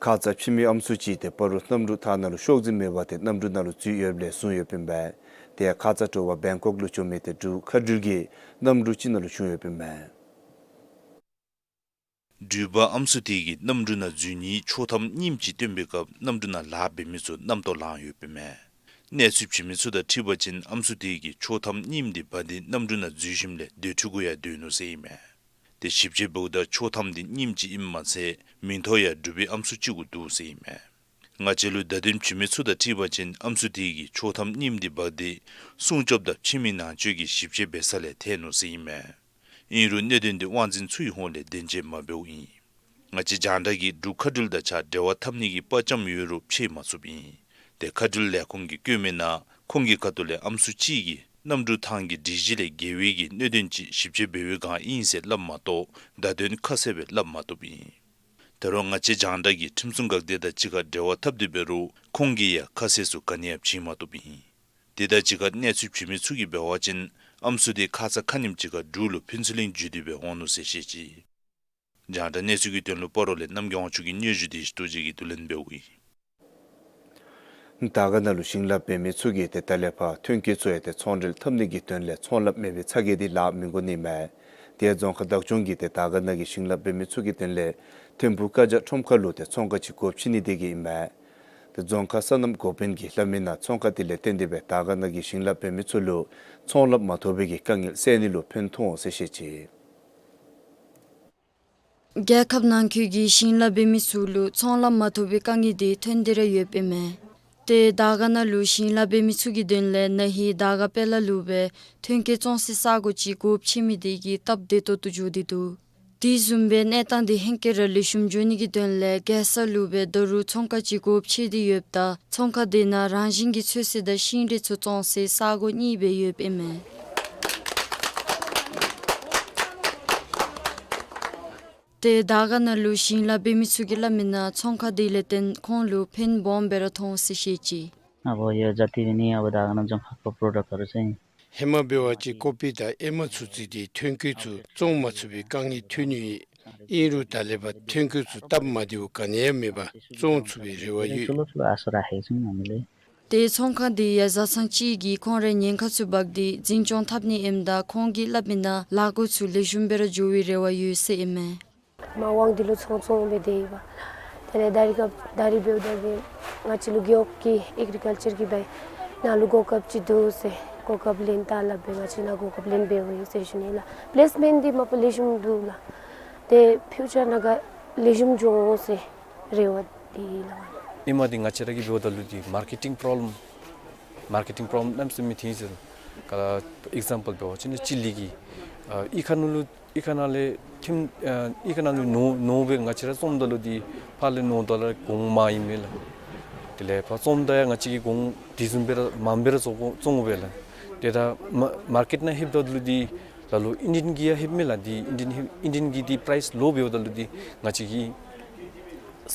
ཁ་ཙ་ཕྱི་མི་ཨམ་སྲུ་ཅིག་ཏེ་སྤ་རོ་གནམ་གྲུ་ཐང་ནང་ལུ་ཤོག་འཛིན་མེད་པར་ཏེ་གནམ་གྲུ་ནང་ལུ་འཛུལ་ཡོདཔ་ལས་བཟུང་ཡོདཔ་ཨིན་པས། དེ་ཡང་ཁ་ཙ་དྲོ་པ་བེང་ཀོག་ལུ་བྱོན་མི་ཏེ་འབྲུག་མཁའ་འགྲུལ་གྱི་གནམ་གྲུ་ཅིག་ནང་ལུ་བྱུང་ཡོདཔ་ཨིན་པས། འགྲུལ་པ་ཨམ་སྲུ་དེ་གིས་གནམ་གྲུ་ནང་འཛུལ་ནིའི་ཆོག་ཐམ་རྙིངམ་ཅིག་བཏོན་པའི་སྐབས་གནམ་གྲུ་ནང་ལཱ་འབད་མི་ཚུ་རྣམ་རྟོག་ལངས་ཡོདཔ་ཨིན་མས། གནས་ཚུལ་བྱིན་མི་ཚུ་དང་འཁྲིལ་བ་ཅིན་ཨམ་སྲུ་དེ་གིས་ཆོག་ཐམ་རྙིངམ་དེ་འབག་སྟེ་གནམ་གྲུ་ནང་འཛུལ་ཞིནམ་ལས་སྡོད་ཁྲི་གུ་ཡང་སྡོད་ནུག་ཟེར་ཨིན་མས། དེ་ཞིབ་དཔྱད་འབདཝ་ད་ཆོག་ཐམ་དེ་རྙིངམ་ཅིག་ཨིནམ་མ་ཚད་མིང་ཐོ་ཡང་འབྲུག་པའི་ཨམ་སྲུ་ཅིག་གུ་འདུག་ཟེར་ཨིན་མས། ང་བཅས་ལུ་བརྡ་དོན་བྱིན་མི་ཚུ་དང་འཁྲིལ་བ་ཅིན་ཨམ་སྲུ་དེ་གིས་ཆོག་ཐམ་རྙིངམ་དེ་འབག་སྟེ་སྲུང་སྐྱོབ་དང་ཕྱི་མི་ནང་འཛུལ་གྱི་ཞིབ་དཔྱད་འབད་ས་ལས་ཐལ་ནུག་ཟེར་ཨིན་མས། ཨིན་རུང་གནད་དོན་དེ་དབང་འཛིན་ཚུའི་ཧོངས་ལས་བདེན་འཚོལ་མ་འབདཝ་ཨིན། ང་བཅས་རྒྱང་བསྒྲགས་ཀྱིས་འབྲུག་མཁའ་འགྲུལ་དང་གཅིག་ཁར་འབྲེལ་བ་འཐབ་ནི་གི་དཔའ་བཅམ་ཡོད་རུང་འཕྱད་མ་ཚུགསཔ་ཨིན། དེ་མཁའ་འགྲུལ་ལས་ཁུངས་ཀྱིས་བཀོད་མིའི་ནང་ཁོང་གི་ཁ་ཐུག་ལས་ཨམ་སྲུ་ཅིག་གིས་གནམ་གྲུ་ཐང་གི་སྒྲིག་གཞི་ལས་འགལ་བའི་གི་གནད་དོན་ཅིག་ཞིབ་དཔྱད་འབད་བའི་སྒང་ཨིན་ཟེར་སླབ་མ་གཏོགས་བརྡ་དོན་ཁ་གསལ་སྦེ་སླབ་མ་བཏུབ་ཨིན། ད་རུང་ང་བཅས་རྒྱང་བསྒྲགས་ཀྱིས་ཁྲིམས་སྲུང་འགག་སྡེ་དང་གཅིག་ཁར་འབྲེལ་བ་འཐབ་སྟེ་འབད་རུང་ཁོང་གིས་ཡང་ཁ་གསལ་ཚུ་ག་ནི་ཡང་བྱིན་མ་བཏུབ་ཨིན། དེ་དང་གཅིག་ཁར་གནས་ཚུལ་བྱིན་མི་ཚུ་གིས་འབད་བ་ཅིན་ཨམ་སྲུ་དེ་ཁ་ཙ་ཁ་ཉིནམ་ཅིག་ཁར་འབྲུག་ལུ་ཕུན་ཚོགས་གླིང་འཛུལ་ཏེ་སྦེ་འོང་ནུག་ཟེར་བཤད་ཅི། རྒྱང་བསྒྲགས་གནས་ཚུལ་གྱི་དོན་ལུ་སྤ་རོ་ལས་གནམ་རྒྱལ་དབང་ཕྱུག་གི་སྙན་ཞུ་དེ་རྡོ་རྗེ་གིས་བསྡུ་ལེན་འབདཝ་ཨིན། དར་དཀར་ན་ལུ་ཞིང་ལཱ་འབད་མི་ཚུ་གིས་ཏེ་ད་ལས་ཕར་ཐོན་སྐྱེད་ཚུ་ཡང་ཏེ་ཚོང་འབྲེལ་འཐབ་ནི་གི་དོན་ལས་ཚོང་ལམ་མེད་པའི་ཚ་གྱང་དེ་ལཱ་མི་འགོ་ནི་མས། དེ་ཡང་རྫོང་ཁག་བདག་སྐྱོང་གིས་ཏེ་དར་དཀར་ན་གི་ཞིང་ལཱ་འབད་མི་ཚུ་གི་དོན་ལས་ཐིམ་ཕུག་ཀ་ཇ་ཁྲོམ་ཁ་ལུ་ཏེ་ཚོང་ཁང་ཅིག་སྒོ་ཕྱེ་ནི་དེ་གིས་ཨིན་མས། ཏེ་རྫོང་ཁག་སོ་ནམ་འགོ་དཔོན་གྱིས་སླབ་མིའི་ནང་ཚོང་ཁང་དེ་ལས་བརྟེན་ཏེ་སྦེ་དར་དཀར་ན་གི་ཞིང་ལཱ་འབད་མི་ཚུ་ལུ་ཚོང་ལམ་མ་ཐོབ་པའི་གི་དཀའ་ངལ་སེལ་ནི་ལུ་ཕན་ཐོགས་འོང་ཟེར་བཤད་ཅི། རྒྱལ་ཁབ་ནང་འཁོད་ཀྱི་ཞིང་ལཱ་འབད་མི་ཚུ་ལུ་ཚོང་ལམ་མ་ཐོབ་པའི་དཀའ་ངལ་དེ་ཐོན་ཏེ་ར་ཡོདཔ་ཨིན་མས། ཏེ་དར་དཀར་ན་ལུ་ཞིང་ལཱ་འབད་མི་ཚུ་གི་དོན་ལས་ན་ཧིང་དར་དཀར་དཔལ་ལ་ལུ་སྦེ་ཐོན་སྐྱེད་བཙོང་སའི་ས་གོ་ཅིག་སྒོ་ཕྱེ་མི་དེ་གིས་སྟབས་བདེ་ཏོག་ཏོ་འགྱོ་སྟེ་འདུག། དེ་བཟུམ་སྦེ་གནས་སྟངས་འདི་ཧེང་སྐལ་ར་ལེགས་ཤོམ་འགྱོ་ནི་གི་དོན་ལས་རྒྱལ་ས་ལུ་སྦེ་ད་རུང་ཚོང་ཁང་ཅིག་སྒོ་ཕྱེ་སྟེ་ཡོདཔ་ད་ཚོང་ཁང་དེ་ནང་རང་བཞིན་གྱི་ཚོད་བསྲེ་དང་ཤིང་འབྲས་ཚུ་བཙོང་སའི་ས་སྒོ་གཉིས་སྦེ་ཡོདཔ་ཨིན་མས། ཏེ་དར་དཀར་ན་ལུ་ཞིང་ལཱ་འབད་མི་ཚུ་གིས་སླབ་མི་ནང་ཚོང་ཁང་དེ་ལས་བརྟེན་ཁོང་ལུ་ཕན་སྦོམ་སྦེ་ར་ཐོགས་འོང་ཟེར་བཤད་ཅི། अब यो जति पनि अब धागोमा जुन खालको प्रडक्टहरू चाहिँ ཧེ་མ་འབད་བ་ཅིན་ཀོ་པི་དང་ཨེ་མ་ཚུ་བརྩིས་ཏེ་ཐོན་སྐྱེད་ཚུ་བཙོང་མ་ཚུགས་པའི་དཀའ་ངལ་ཐོན་ནི་ཨིན་རུང་ད་ལས་ཕར་ཐོན་སྐྱེད་ཚུ་སྟབས་མ་བདེཝ་ག་ནི་ཡང་མེད་པར་བཙོང་ཚུགས་པའི་རེ་བ་ཡོད། ठुलो ठुलो आशा राखेको छौँ हामीले। ཏེ་ཚོང་ཁང་དེ་ཡང་བཟའ་ཚང་ཅིག་གིས་ཁོང་རའི་ཉེན་ཁ་ཚུ་འབག་སྟེ་འཛིན་སྐྱོང་འཐབ་ནི་ཨིནམ་ད་ཁོང་གིས་སླབ་མི་ནང་ལཱ་འགོ་ཚུ་ལེགས་ཤོམ་སྦེ་ར་འགྱོ་བའི་རེ་བ་ཡོད་ཟེར་ཨིན་མས། མ་དབང་འདི་ལུ་ཚོང་བཙོང་སྦེ་སྡོད་ཡི་པ། དེ་ལས་ད་རིས་སྐབས་ད་རིས་འབདཝ་ད་གི་ང་བཅས་ལུ་རྒེད་འོག་གི་ཨེག་རི་ཀལ་ཅར་གྱིས་སྦེ་ནཱ་ལུ་གོ་སྐབས་ཅིག་འདུག་ཟེར་གོ་སྐབས་ལེན་ད་སླབ་སྦེ་ང་བཅས་ནཱ་གོ་སྐབས་ལེན་འབདཝ་ཨིན་ཟེར་ཞུ་ནི་ལགས། པི་ལེསི་མེནཊ་འདི་མ་པ་ལེགས་ཤོམ་འདུག་ལགས། ཏེ་ཕིའུ་ཅར་ནང་ག་ལེགས་ཤོམ་འགྱོ་འོང་ཟེར་རེ་བ་འདི་ལགས། ཨེ་མ་འདི་ང་བཅས་ར་གིས་འབདཝ་ད་ལུ་འདི་མར་ཀེ་ཊིང་པྲོབ་ལེམ་མར་ཀེ་ཊིང་པྲོབ་ལེམ་ཟེར་མི་འདི་ཟེར་ག་ཨིག་ཛམ་པཱལ་འབད་བ་ཅིན་ཅི་ལི་གི་ཨ་གཡུས་ཁ་ནང་ལུ་གཡུས་ཁ་ནང་ལས་ཁྱིམ་ཨ་གཡུས་ཁ་ནང་ལུ་ནོར་ནོར་སྦེ་ང་བཅས་ར་བཙོངམ་ད་ལུ་འདི་ཕར་ལས་ནོར་ད་ལུ་གོང་མངམ་ཨིན་མས་ལགས། དེ་ལས་ཕར་བཙོངམ་ད་ཡང་ང་བཅས་ཀྱིས་གོང་དེ་བཟུམ་སྦེ་ར་མངམ་སྦེ་ར་བཙོང་དགོ་བཙོང་དགོ་པས་ལགས། ཏེ་ད་མ་མར་ཀེཊ་ནང་ལྷོདཔ་ད་ལུ་འདི་ལ་ལུ་ཨིན་ཌི་ཡན་གྱིས་ཡང་ལྷོདཔ་མས་ལགས། འདི་ཨིན་ཌི་ཡན་ལྷོད་ཨིན་ཌི་ཡན་གྱི་འདི་པ་རའིསི་ལོ་འབདཝ་ད་ལུ་འདི་ང་བཅས་ཀྱིས་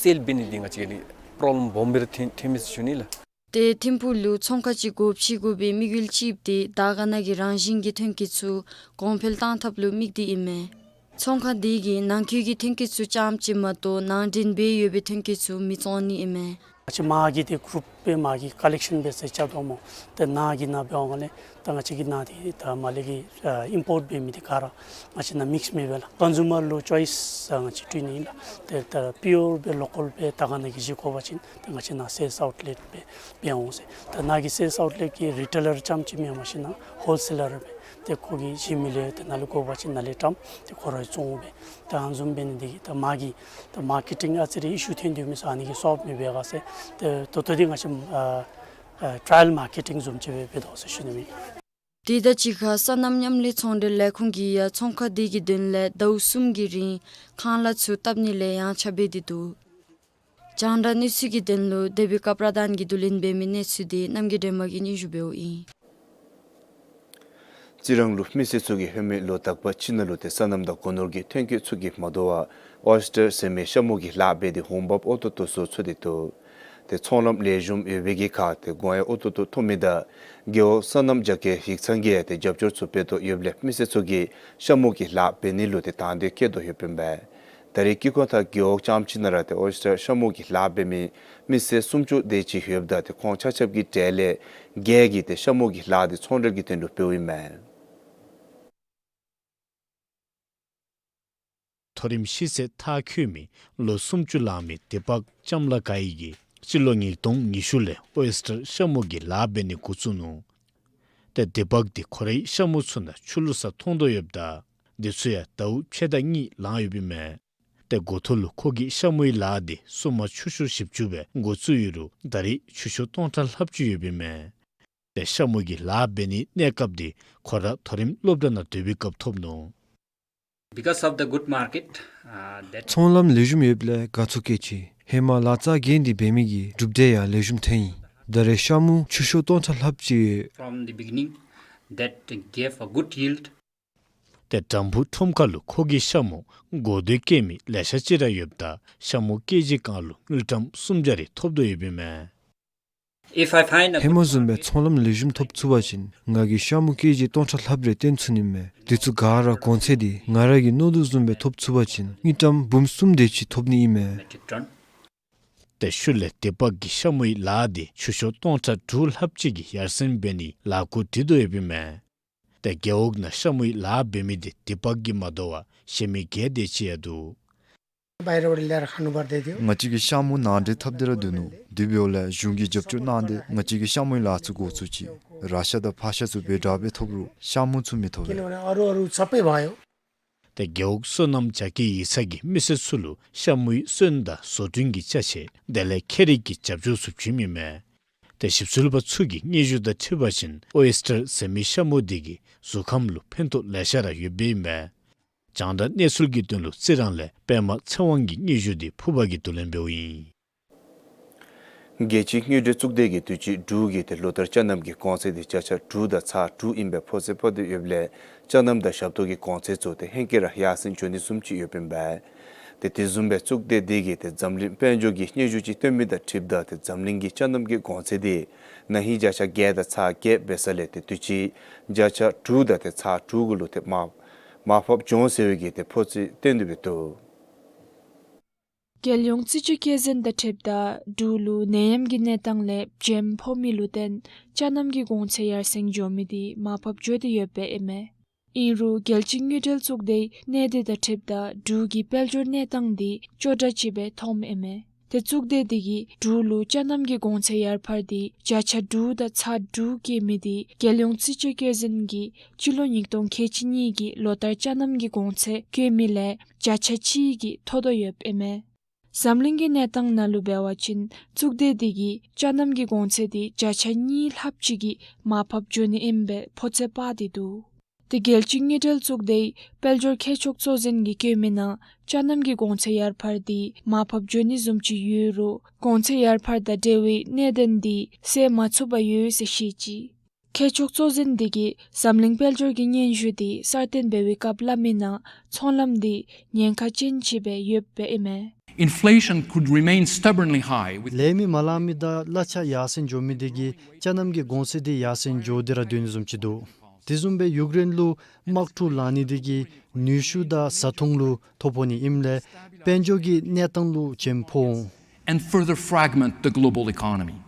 སེལ་འབད་ནི་འདི་ང་བཅས་ཀྱི་པྲོབ་ལེམ་སྦོམ་སྦེ་ར་ཐོན་ཐོནམ་མས་ཟེར་ཞུ་ནི་ལགས། ཏེ་ཐིམ་ཕུག་ལུ་ཚོང་ཁང་ཅིག་སྒོ་ཕྱེ་དགོ་པའི་དམིགས་ཡུལ་གཅིག་འདི་དར་དཀར་ན་གི་རང་བཞིན་གྱི་ཐོན་སྐྱེད་ཚུ་གོང་འཕེལ་གཏང་ཐབས་ལུ་དམིགས་ཏེ་ཨིན་མས། ཚོང་ཁང་དེ་གིས་ནང་འཁོད་ཀྱི་ཐོན་སྐྱེད་ཚུ་རྐྱངམ་ཅིག་མ་གཏོགས་ནང་འདྲེན་འབད་ཡོད་པའི་ཐོན་སྐྱེད་ཚུ་མི་བཙོང་ནི་ཨིན་མས། ང་བཅས་མར་གྱི་ཏེ་གུ་རུབ་སྦེ་མར་གྱི་ཀ་ལེག་ཤཱན་འབད་ས་རྐྱབ་དོ་སྨོ། ཏེ་ནཱ་གི་ནང་འབད་བའི་སྒང་ལས་ད་ང་བཅས་ཀྱི་ནང་འདི་ད་མར་ལས་ཀྱི་ཨ་ཨིམ་པོརཊ་འབད་མི་འདི་ག་ར་ང་བཅས་ནང་མིགསི་མེད་པས་ལགས། ཀོན་ཟུ་མར་ལུ་ཅོའིསི་ང་བཅས་སྤྲོད་ནི་ཨིན་ལགས། ཏེ་ད་པིའུར་སྦེ་ལོ་ཀཱལ་སྦེ་དར་དཀར་ན་གི་བཞེས་དགོ་པ་ཅིན་ཏེ་ང་བཅས་ནཱ་སེལསི་ཨའུཊ་ལེཊ་སྦེ་འབད་འོང་ཟེར། ད་ནཱ་གི་སེལསི་ཨའུཊ་ལེཊ་གི་རི་ཊེ་ལར་རྐྱངམ་ཅིག་མེན་པར་ཞིན་ན་ཧོལ་སེ་ལར་སྦེ་ཏེ་ཁོ་གིས་བཞེས་མི་ལས་ཏེ་ནཱ་ལས་དགོ་པ་ཅིན་ནཱ་ལས་བཀྲམ་ཏེ་ཁོ་ར་བཙོང་སྦེ་ད་ཨ་ནི་བཟུམ་འབད་ནི་འདི་གིས་ད་མར་གྱི་ད་མར་ཀེ་ཊིང་ཨ་ཙི་རེ་ཨི་ཤུ་ཐོན་དོ་མས་ཟེར་ཨ་ནི་གི་སོལབ་མི་འབད་ག་ཟེར་ཏེ་ད་ལྟོ་འདི་ང་བཅས་ཨ་ཨ་ཊ་ར་ཡལ་མར་ཀེ་ཊིང་བཟུམ་ཅིག་སྦེ་འབད་དོ་ཟེར་ཞུ་ནི་མས། དེ་དང་གཅིག་ཁར་སོ་ནམ་མཉམ་ལས་ཚོང་འབྲེལ་ལས་ཁུངས་ཀྱིས་ཡང་ཚོང་ཁང་དེ་གི་དོན་ལས་ཟླཝ་གསུམ་གྱི་རིང་ཁང་གླ་ཚུ་བཏབ་ནི་ལས་ཡངས་ཆག་འབད་དེ་འདུག། རྒྱང་བསྒྲགས་གནས་ཚུལ་གྱི་དོན་ལུ་དེ་བི་ཀ་པྲ་དཱན་གྱིས་བསྡུ་ལེན་འབད་མི་གནས་ཚུལ་འདི་རྣམ་རྒྱལ་སྒྲོལ་མ་གིས་སྙན་ཞུ་འབདཝ་ཨིན། རྩི་རང་ལུ་མི་སེར་ཚུ་གིས་ཧེ་མའི་ལོ་དག་པ་ཅིག་ནང་ལུ་ཏེ་སོ་ནམ་དང་སྒོ་ནོར་གྱི་ཐོན་སྐྱེད་ཚུ་གིས་མ་དོ་བར་ཨོའི་སི་ཊར་ཟེར་མི་ཤ་མུ་གི་ལཱ་འབད་དེ་འོང་འབབ་ཨོ་ཏོ་ཏོ་ཚུ་འཚོལ་ཏེ་འདུག། ཏེ་ཚོང་ལམ་ལེགས་ཤོམ་ཡོད་པའི་གི་ཁར་ཏེ་གོང་ཡང་ཨོ་ཏོ་ཏོ་ཐོབ་མི་དང་རྒེད་འོག་སོ་ནམ་རྒྱ་སྐྱེད་ཡིག་ཚང་གིས་ཏེ་རྒྱབ་སྐྱོར་ཚུ་འབད་དོ་ཡོདཔ་ལས་མི་སེར་ཚུ་གིས་ཤ་མུ་གི་ལཱ་འབད་ནི་ལུ་ཏེ་དང་འདོད་བསྐྱེད་དོ་ཡོདཔ་ཨིན་པས། ད་རེས་དཀྱིལ་འཁོར་མཐའ་རྒེད་འོག་རྐྱངམ་ཅིག་ནང་ར་ཏེ་ཨོའི་སི་ཊར་ཤ་མུ་གི་ལཱ་འབད་མི་མི་སེར་སུམ་ཅུ་དེ་ཅིག་ཡོདཔ་ད་ཏེ་ཁོང་ཆ་ཁྱབ་ཀྱི་གྲས་ལས་བརྒྱད་ཀྱིས་ཏེ་ཤ་མུ་གི་ལཱ་འདི་ཚོང་འབྲེལ་གྱི་དོན་ལུ་འབདཝ་ཨིན་མས། མཐོ་རིམ་ཤེས་ཚད་མཐར་འཁྱོལ་མི་ལོ་སུམ་ཅུ་ལང་མི་དི་པག་ལྕམ་ལགས་ག་ཡི་གིས་སྤྱི་ལོ་ཉིས་སྟོང་ཉི་ཤུ་ལས་ཨོའི་སི་ཊར་ཤ་མུ་གི་ལཱ་འབད་ནི་འགོ་བཙུགས་ནུག། ཏེ་དི་པག་འདི་ཁོ་རའི་ཤ་མུ་ཚུ་ནང་ཆུ་བླུག་ས་མཐོང་དོ་ཡོདཔ་ད་འདི་ཚུ་ཡང་ཟླཝ་ཕྱེད་དང་གཉིས་ལང་ཡོདཔ་ཨིན་མས། ཏེ་འགོ་ཐོག་ལུ་ཁོ་གིས་ཤ་མུའི་ལཱ་འདི་སོ་མ་ཆུ་ཤོག་བཞི་བཅུ་སྦེ་འགོ་བཙུགས་ཡོད་རུང་ད་རེས་ཆུ་ཤོག་སྟོང་ཕྲག་ལྷགཔ་ཅིག་ཡོདཔ་ཨིན་མས། ཏེ་ཤ་མུ་གི་ལཱ་འབད་ནིའི་གནས་སྐབས་འདི་ཁོ་ར་མཐོ་རིམ་སློབ་གྲྭ་ནང་སྡོད་པའི་སྐབས་ཐོབ་ནུག། Because of the good market, uh, that ཚོང་ལམ་ལེགས་ཤོམ་ཡོདཔ་ལས་དགའ་ཚོར་སྐྱེས་ཅི། ཧེ་མ་ལཱ་རྩ་འགེངས་ཏེ་འབད་མི་གི་གྲུབ་འབྲས་ཡང་ལེགས་ཤོམ་ཐོན་ཡི། ད་རེས་ཤ་མུ་ཆུ་ཤོག་སྟོང་ཕྲག་ལྷགཔ་ཅིག། From the beginning, that gave a good yield. ཏེ་དམ་ཕུ་ཁྲོམ་ཁ་ལུ་ཁོ་གིས་ཤ་མུ་དགོ་འདོད་བསྐྱེད་མི་ལེ་ཤ་ཅིག་ར་ཡོདཔ་ད་ཤ་མུ་ཀེ་ཇི་གང་ལུ་དངུལ་ཀྲམ་སུམ་བརྒྱ་རེ་ཐོབ་དོ་ཡོདཔ་ཨིན་མས། If I find a ཧེ་མ་བཟུམ་སྦེ་ཚོང་ལམ་ལེགས་ཤོམ་ཐོབ་ཚུགས་པ་ཅིན་ང་གིས་ཤ་མུ་ཀེ་ཇི་སྟོང་ཕྲག་ལྷགཔ་རེ་བཏོན་ཚུགས་ནི་མས། དེ་ཚུ་ག་ར་གོང་ཚད་འདི་ང་ར་གིས་མནོ་དོ་བཟུམ་སྦེ་ཐོབ་ཚུགས་པ་ཅིན་དངུལ་ཀྲམ་འབུམ་གསུམ་དེ་ཅིག་ཐོབ་ནི་ཨིན་མས། Metric ton. ཏེ་ཤུལ་ལས་དི་པག་གིས་ཤ་མུའི་ལཱ་འདི་ཆུ་ཤོག་སྟོང་ཕྲག་དྲུག་ལྷགཔ་ཅིག་གི་ཡར་སེང་འབད་ནིའི་ལཱ་འགོ་འདྲེན་དོ་ཡོདཔ་ཨིན་མས། ཏེ་རྒེད་འོག་ནང་ཤ་མུའི་ལཱ་འབད་མི་འདི་དི་པག་གིས་མ་དོ་བར་གཞན་མི་ག་དེ་ཅིག་ཡང་འདུག། बाहिरबाट ल्याएर खानुपर्दै थियो। ང་བཅས་ཀྱིས་ཤ་མུ་ནང་འདྲེན་འཐབ་སྟེ་ར་སྡོད་ནུག། དེ་འབདཝ་ལས་གཞུང་གིས་རྒྱབ་སྐྱོར་གནང་སྟེ་ང་བཅས་ཀྱིས་ཤ་མུའི་ལཱ་ཚུ་འགོ་བཙུགས་ཅི། ར་ཤ་དང་ཕག་ཤ་ཚུ་འབད་དྲག་སྦེ་ཐོབ་རུང་ཤ་མུ་ཚུ་མི་ཐོབ་པས། किनभने अरू अरू सबै भयो। ཏེ་རྒེད་འོག་སོ་ནམ་རྒྱ་སྐྱེད་ཡིག་ཚང་གིས་མི་སེར་ཚུ་ལུ་ཤ་མུའི་སོན་དང་བཟོ་སྐྲུན་གྱི་ཅ་ཆས་དེ་ལས་ཁྱད་རིག་གི་རྒྱབ་སྐྱོར་ཚུ་བྱིནམ་ཨིན་མས། ཏེ་ཞིབ་འཚོལ་པ་ཚུ་གི་སྙན་ཞུ་དང་འཁྲིལ་བ་ཅིན་ཨོའི་སི་ཊར་ཟེར་མི་ཤ་མུ་འདི་གིས་གཟུགས་ཁམས་ལུ་ཕན་ཐོགས་ལེ་ཤ་ར་ཡོདཔ་ཨིན་མས། རྒྱང་བསྒྲགས་གནས་ཚུལ་གྱི་དོན་ལུ་རྩི་རང་ལས་པདྨ་ཚེ་དབང་གི་སྙན་ཞུ་འདི་ཕུརཔ་གིས་བསྡུ་ལེན་འབདཝ་ཨིན། རྒྱལ་སྤྱིའི་དངུལ་འབྲེལ་གཙུག་སྡེ་གིས་དུས་ཅི་འབྲུག་གི་ཏེ་ལོ་ལྟར་ཅ་རྣམ་གྱི་གོང་ཚད་འདི་བརྒྱ་ཆ་དྲུག་དང་ཚག་དྲུག་ཨིན་པའི་ཕོ་ཚོད་ཕབ་སྟེ་ཡོདཔ་ལས་ཅ་རྣམ་དང་ཞབས་ཏོག་གི་གོང་ཚད་ཚུ་ཏེ་ཧེང་སྐལ་ར་ཡར་སེང་འགྱོ་ནི་བཟུམ་ཅིག་ཡོདཔ་ཨིན་པས། ཏེ་དེ་བཟུམ་སྦེ་གཙུག་སྡེ་འདི་གིས་ཏེ་འཛམ་གླིང་དཔལ་འབྱོར་གྱི་སྙན་ཞུ་ཅིག་བཏོན་མི་དང་འཁྲིལཝ་ད་ཏེ་འཛམ་གླིང་གི་ཅ་རྣམ་གྱི་གོང་ཚད་འདི་ན་ཧིང་བརྒྱ་ཆ་བརྒྱད་དང་ཚག་བརྒྱད་འབད་ས་ལས་ཏེ་དུས་ཅི་བརྒྱ་ཆ་དྲུག་དང་ཏེ་ཚག་དྲུག་གུ་ལུ་ཏེ་མར་མར་ཕབ་འགྱོ་ཟེར་བའི་གི་ཏེ་ཕོ་ཚོད་སྟོན་ཏེ་འབད་དོ། རྒྱལ་ཡོངས་རྩིས་དཔྱད་བཀོད་འཛིན་དང་འཁྲིལཝ་ད་འབྲུག་ལུ་ནད་ཡམས་ཀྱི་གནས་སྟངས་ལས་བྱེམ་ཕོག་མི་ལུ་བརྟེན་ཅ་རྣམ་གྱི་གོང་ཚད་ཡར་སེང་འགྱོ་མི་འདི་མར་ཕབ་འགྱོ་སྟེ་ཡོདཔ་ཨིན་མས། ཨིན་རུང་རྒྱལ་སྤྱིའི་དངུལ་འབྲེལ་གཙུག་སྡེའི་གནད་དོན་དང་འཁྲིལཝ་ད་འབྲུག་གི་དཔལ་འབྱོར་གནས་སྟངས་འདི་སྐྱོ་དྲགས་ཅིག་སྦེ་མཐོངམ་ཨིན་མས། ཏེ་གཙུག་སྡེ་འདི་གིས་འབྲུག་ལུ་ཅ་རྣམ་གྱི་གོང་ཚད་ཡར་འཕར་འདི་བརྒྱ་ཆ་དྲུག་དང་ཚག་དྲུག་བཀལ་མི་འདི་རྒྱལ་ཡོངས་རྩིས་དཔྱད་བཀོད་འཛིན་གྱིས་སྤྱི་ལོ་ཉིས་སྟོང་ཁལ་གཅིག་གཉིས་ཀྱི་ལོ་ལྟར་ཅ་རྣམ་གྱི་གོང་ཚད་བཀོད་མི་ལས་བརྒྱ་ཆ་གཅིག་གིས་མཐོ་དོ་ཡོདཔ་ཨིན་མས། འཛམ་གླིང་གི་གནས་སྟངས་ནང་ལུ་འབད་བ་ཅིན་གཙུག་སྡེ་འདི་གིས་ཅ་རྣམ་གྱི་གོང་ཚད་འདི་བརྒྱ་ཆ་གཉིས་ལྷགཔ་ཅིག་གིས་མར་ཕབ་འགྱོ་ནི་ཨིན་པའི་ཕོ་ཚོད་དཔག་སྟེ་འདུག། ཏེ་རྒྱལ་སྤྱིའི་དངུལ་འབྲེལ་གཙུག་སྡེའི་དཔལ་འབྱོར་མཁས་མཆོག་གཙོ་འཛིན་གྱིས་བཀོད་མི་ནང་ཅ་རྣམ་གྱི་གོང་ཚད་ཡར་འཕར་འདི་མར་ཕབ་འགྱོ་ནི་བཟུམ་ཅིག་ཡོད་རུང་གོང་ཚད་ཡར་འཕར་དང་འབྲེལ་བའི་གནད་དོན་འདི་སེལ་མ་ཚུགསཔ་ཡོད་ཟེར་བཤད་ཅི། མཁས་མཆོག་གཙོ་འཛིན་འདི་གིས་འཛམ་གླིང་དཔལ་འབྱོར་གྱི་སྙན་ཞུ་འདི་གསར་བཏོན་འབད་བའི་སྐབས་སླབ་མི་ནང་ཚོང་ལམ་འདི་ཉེན་ཁ་ཅན་ཅིག་སྦེ་ཡོདཔ་ཨིན་མས། Inflation could remain stubbornly high with ལེན་མི་མ་ལང་མི་དང་གླ་ཆ་ཡར་སེང་འགྱོ་མི་འདི་གིས་ཅ་རྣམ་གྱི་གོང་ཚད་འདི་ཡར་སེང་འགྱོ་སྟེ་ར་སྡོད་ནི་བཟུམ་ཅིག་འདུག། དེ་བཟུམ་སྦེ་ཡུཀ་རེན་ལུ་དམག་འཁྲུག་ལང་ནི་འདི་གིས་ནུས་ཤུགས་དང་བཟའ་འཐུང་ལུ་ཐོ་ཕོག་ནི་ཨིནམ་ལས་དཔལ་འབྱོར་གྱི་གནས་སྟངས་ལུ་བྱེམ་ཕོག་འོང་། And further fragment the global economy.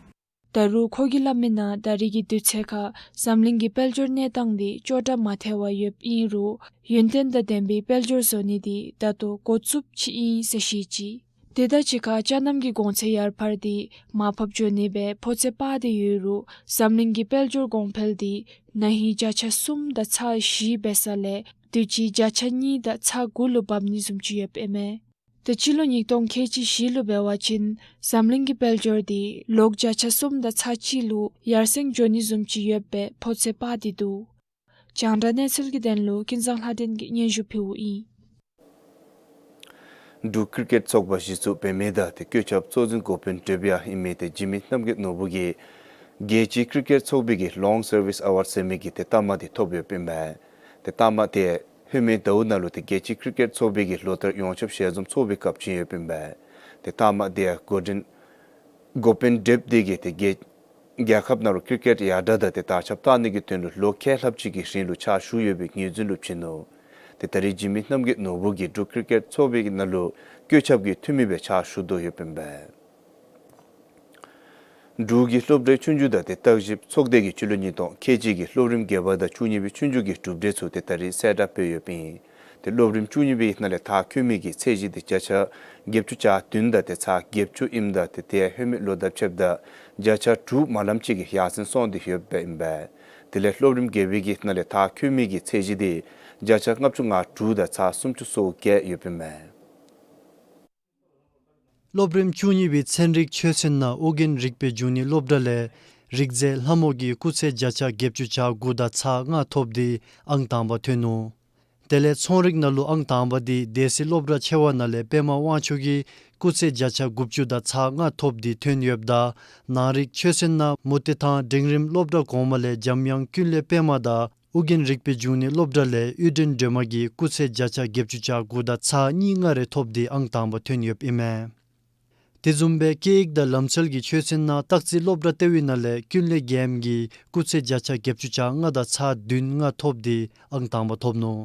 ད་རུང་ཁོ་གིས་སླབ་མི་ནང་ད་རེས་ཀྱི་དུས་ཚོད་ཁར་འཛམ་གླིང་གི་དཔལ་འབྱོར་གནས་སྟངས་འདི་སྐྱོ་དྲགས་མ་ཐལ་བར་ཡོདཔ་ཨིན་རུང་ཡུན་བརྟན་དང་ལྡན་པའི་དཔལ་འབྱོར་བཟོ་ནི་འདི་ད་ལྟོ་འགོ་བཙུགསཔ་ཅིག་ཨིན་ཟེར་བཤད་ཅི། དེ་དང་གཅིག་ཁར་ཅ་རྣམ་གྱི་གོང་ཚད་ཡར་འཕར་འདི་མར་ཕབ་འགྱོ་ནི་སྦེ་ཕོ་ཚོད་དཔག་སྟེ་ཡོད་རུང་འཛམ་གླིང་གི་དཔལ་འབྱོར་གོང་འཕེལ་འདི་ན་ཧིང་བརྒྱ་ཆ་གསུམ་དང་ཚག་བཞི་འབད་ས་ལས་དུས་ཅི་བརྒྱ་ཆ་གཉིས་དང་ཚག་དགུ་ལུ་འབབ་ནི་བཟུམ་ཅིག་ཡོདཔ་ཨིན་མས། ཏེ་སྤྱི་ལོ་ཉིས་སྟོང་ཁལ་གཅིག་བཞི་ལུ་འབད་བ་ཅིན་འཛམ་གླིང་གི་དཔལ་འབྱོར་འདི་ལོག་བརྒྱ་ཆ་གསུམ་དང་ཚག་གཅིག་ལུ་ཡར་སེང་འགྱོ་ནི་བཟུམ་ཅིག་ཡོད་པའི་ཕོ་ཚོད་དཔག་སྟེ་འདུག། རྒྱང་བསྒྲགས་གནས་ཚུལ་གྱི་དོན་ལུ་ཀུན་བཟང་ལྷ་སྒྲོན་གྱིས་སྙན་ཞུ་ཕུལཝ་ཨིན། འབྲུག་ཀི་རི་ཀེཊ་ཚོགས་པ་གཞི་བཙུགས་འབད་མི་དང་ཏེ་བཀོད་ཁྱབ་གཙོ་འཛིན་འགོ་དཔོན་དྲིལ་བུ་ཡང་ཨིན་མི་ཏེ་འཇིགས་མེད་རྣམ་རྒྱལ་ནོར་བུ་གིས་རྒྱལ་སྤྱིའི་ཀི་རི་ཀེཊ་ཚོགས་པའི་གི་Long Service Award ཟེར་མི་གི་ཏེ་རྟགས་མ་འདི་ཐོབ་ཡོདཔ་ཨིན་པས། ཏེ་རྟགས་མ་འདི་ཧེ་མའི་ཟླཝ་ནང་ལུ་ཏེ་རྒྱལ་སྤྱིའི་ཀི་རི་ཀེཊ་ཚོགས་པའི་གི་ལོ་ལྟར་ཡོངས་ཁྱབ་ཞལ་འཛོམས་ཚོགས་པའི་སྐབས་བྱིན་ཡོདཔ་ཨིན་པས། ཏེ་རྟགས་མ་འདི་འགོ་འདྲེན་འགོ་དཔོན་དྲིལ་བུ་འདི་གིས་ཏེ་རྒྱལ་རྒྱལ་ཁབ་ནང་ལུ་ཀི་རི་ཀེཊ་ཡར་དྲག་དང་ཏེ་དར་ཁྱབ་བཏང་ནི་གི་དོན་ལུ་ལོ་ཁལ་ལྷགཔ་ཅིག་གི་རིང་ལུ་ཕྱག་ཞུ་ཡོད་པའི་ངོས་འཛིན་ལུ་བྱིན་ནུག། ཏེ་ད་རེས་འཇིགས་མེད་རྣམ་རྒྱལ་ནོར་བུ་གིས་འབྲུག་ཀི་རི་ཀེཊ་ཚོགས་པའི་གི་ནང་ལུ་བཀོད་ཁྱབ་ཀྱི་འཐུས་མི་སྦེ་ཕྱག་ཞུ་དོ་ཡོདཔ་ཨིན་པས། འབྲུག་གི་སློབ་གྲྭའི་ཆོས་རྒྱུགས་དང་ཏེ་བརྟག་ཞིབ་ཚོགས་སྡེ་གིས་སྤྱི་ལོ་ཉིས་སྟོང་ཁལ་གཅིག་གི་སློབ་རིམ་བརྒྱད་པ་དང་བཅུ་གཉིས་པའི་ཆོས་རྒྱུགས་ཀྱི་གྲུབ་འབྲས་ཚུ་ཏེ་ད་རེས་གསལ་བསྒྲགས་འབད་ཡོདཔ་ཨིན། ཏེ་སློབ་རིམ་བཅུ་གཉིས་པའི་ནང་ལས་མཐར་འཁྱོལ་མི་གི་ཚད་གཞི་འདི་བརྒྱ་ཆ་བརྒྱད་ཅུ་གྱ་བདུན་དང་ཏེ་ཚག་བརྒྱད་ཅུ་ཨིནམ་ད་ཏེ་ཏེ་ཧེ་མའི་ལོ་དང་ཕྱདཔ་ད་བརྒྱ་ཆ་དྲུག་མ་ལངམ་ཅིག་གིས་ཡར་སེང་སོང་སྟེ་ཡོདཔ་ཨིན་པས། དེ་ལས་སློབ་རིམ་བརྒྱད་པའི་གི་ནང་ལས་མཐར་འཁྱོལ་མི་གི་ཚད་གཞི་འདི་བརྒྱ་ཆ་ལྔ་བཅུ་ང་དྲུག་དང་ཚག་སུམ་ཅུ་སོ་བརྒྱད་ཡོདཔ་ཨིན་མས། སློབ་རིམ་བཅུ་གཉིས་པའི་ཚན་རིག་ཆོས་ཚན་ནང་ཨོ་རྒྱན་རིག་པའི་འབྱུང་གནས་སློབ་གྲྭ་ལས་རིག་རྩལ་ལྷ་མོ་གིས་སྐུགས་ཚད་བརྒྱ་ཆ་བརྒྱད་ཅུ་གྱ་དགུ་དང་ཚག་ལྔ་ཐོབ་སྟེ་ཨང་དང་པ་ཐོན་ནུག། དེ་ལས་ཚོང་རིག་ནང་ལུ་ཨང་དང་པ་འདི་སྡེ་སྲིད་སློབ་གྲྭ་ཆེ་བ་ནང་ལས་པདྨ་དབང་ཕྱུག་གིས་སྐུགས་ཚད་བརྒྱ་ཆ་དགུ་བཅུ་དང་ཚག་ལྔ་ཐོབ་སྟེ་ཐོན་ཡོདཔ་ད་ནང་རིག་ཆོས་ཚན་ནང་མུ་ཏིག་ཐང་འབྲིང་རིམ་སློབ་གྲྭ་གོང་མ་ལས་འཇམ་དབྱངས་ཀུན་ལེགས་པདྨ་དང་ཨོ་རྒྱན་རིག་པའི་འབྱུང་གནས་སློབ་གྲྭ་ལས་དབུས་སྒྲོན་སྒྲོལ་མ་གིས་སྐུགས་ཚད་བརྒྱ་ཆ་བརྒྱད་ཅུ་གྱ་དགུ་དང་ཚག་གཉིས་ལྔ་རེ་ཐོབ་སྟེ་ཨང་དང་པ་ཐོན་ཡོདཔ་ཨིན་མས། དེ་བཟུམ་སྦེ་སྐད་ཡིག་དང་ལམ་སྲོལ་གྱི་ཆོས་ཚན་ནང་སྟག་རྩེ་སློབ་གྲྭ་ལྟེ་བའི་ནང་ལས་ཀུན་ལེགས་རྒྱལམོ་གིས་སྐུགས་ཚད་བརྒྱ་ཆ་བརྒྱད་ཅུ་གྱ་ལྔ་དང་ཚག་བདུན་ལྔ་ཐོབ་སྟེ་ཨང་དང་པ་ཐོབ་ནུག།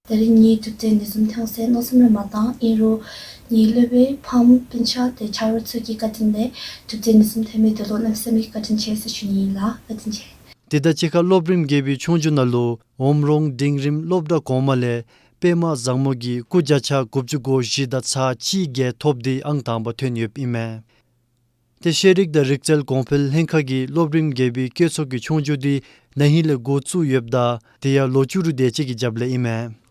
ད་རེས་ངེའི་གྲུབ་འབྲས་འདི་བཟུམ་ཐོན་ཟེར་མནོ་བསམ་ར་མ་བཏང་། ཨིན་རུང་ངེའི་སློབ་དཔོན་ཕམ་སྤུན་ཆ་དེ་ཆ་རོགས་ཚུ་གི་བཀའ་དྲིན་ལས་གྲུབ་འབྲས་འདི་བཟུམ་ཐོན་མི་འདི་ལུ་གནམ་མེད་ས་མེད་བཀའ་དྲིན་ཆེ་ཟེར་ཞུ་ནི་ཨིན་ལགས། བཀའ་དྲིན་ཆེ། དེ་དང་གཅིག་ཁར་སློབ་རིམ་བརྒྱད་པའི་ཆོས་རྒྱུགས་ནང་ལུ་འོམ་རོང་འབྲིང་རིམ་སློབ་གྲྭ་གོང་མ་ལས་པདྨ་བཟང་མོ་གིས་སྐུགས་བརྒྱ་ཆ་དགུ་བཅུ་གོ་བཞི་དང་ཚག་གཅིག་བརྒྱད་ཐོབ་སྟེ་ཨང་དང་པ་ཐོན་ཡོདཔ་ཨིན་མས། ཏེ་ཤེས་རིག་དང་རིག་རྩལ་གོང་འཕེལ་ལྷན་ཁག་གིས་སློབ་རིམ་བརྒྱད་པའི་བཀོད་ཚོགས་ཀྱི་ཆོས་རྒྱུགས་འདི་ན་ཧིང་ལས་འགོ་བཙུགས་ཡོདཔ་ད་དེ་ཡང་ལོ་བཅུ་རུ་དེ་ཅིག་གི་རྒྱབ་ལས་ཨིན་མས།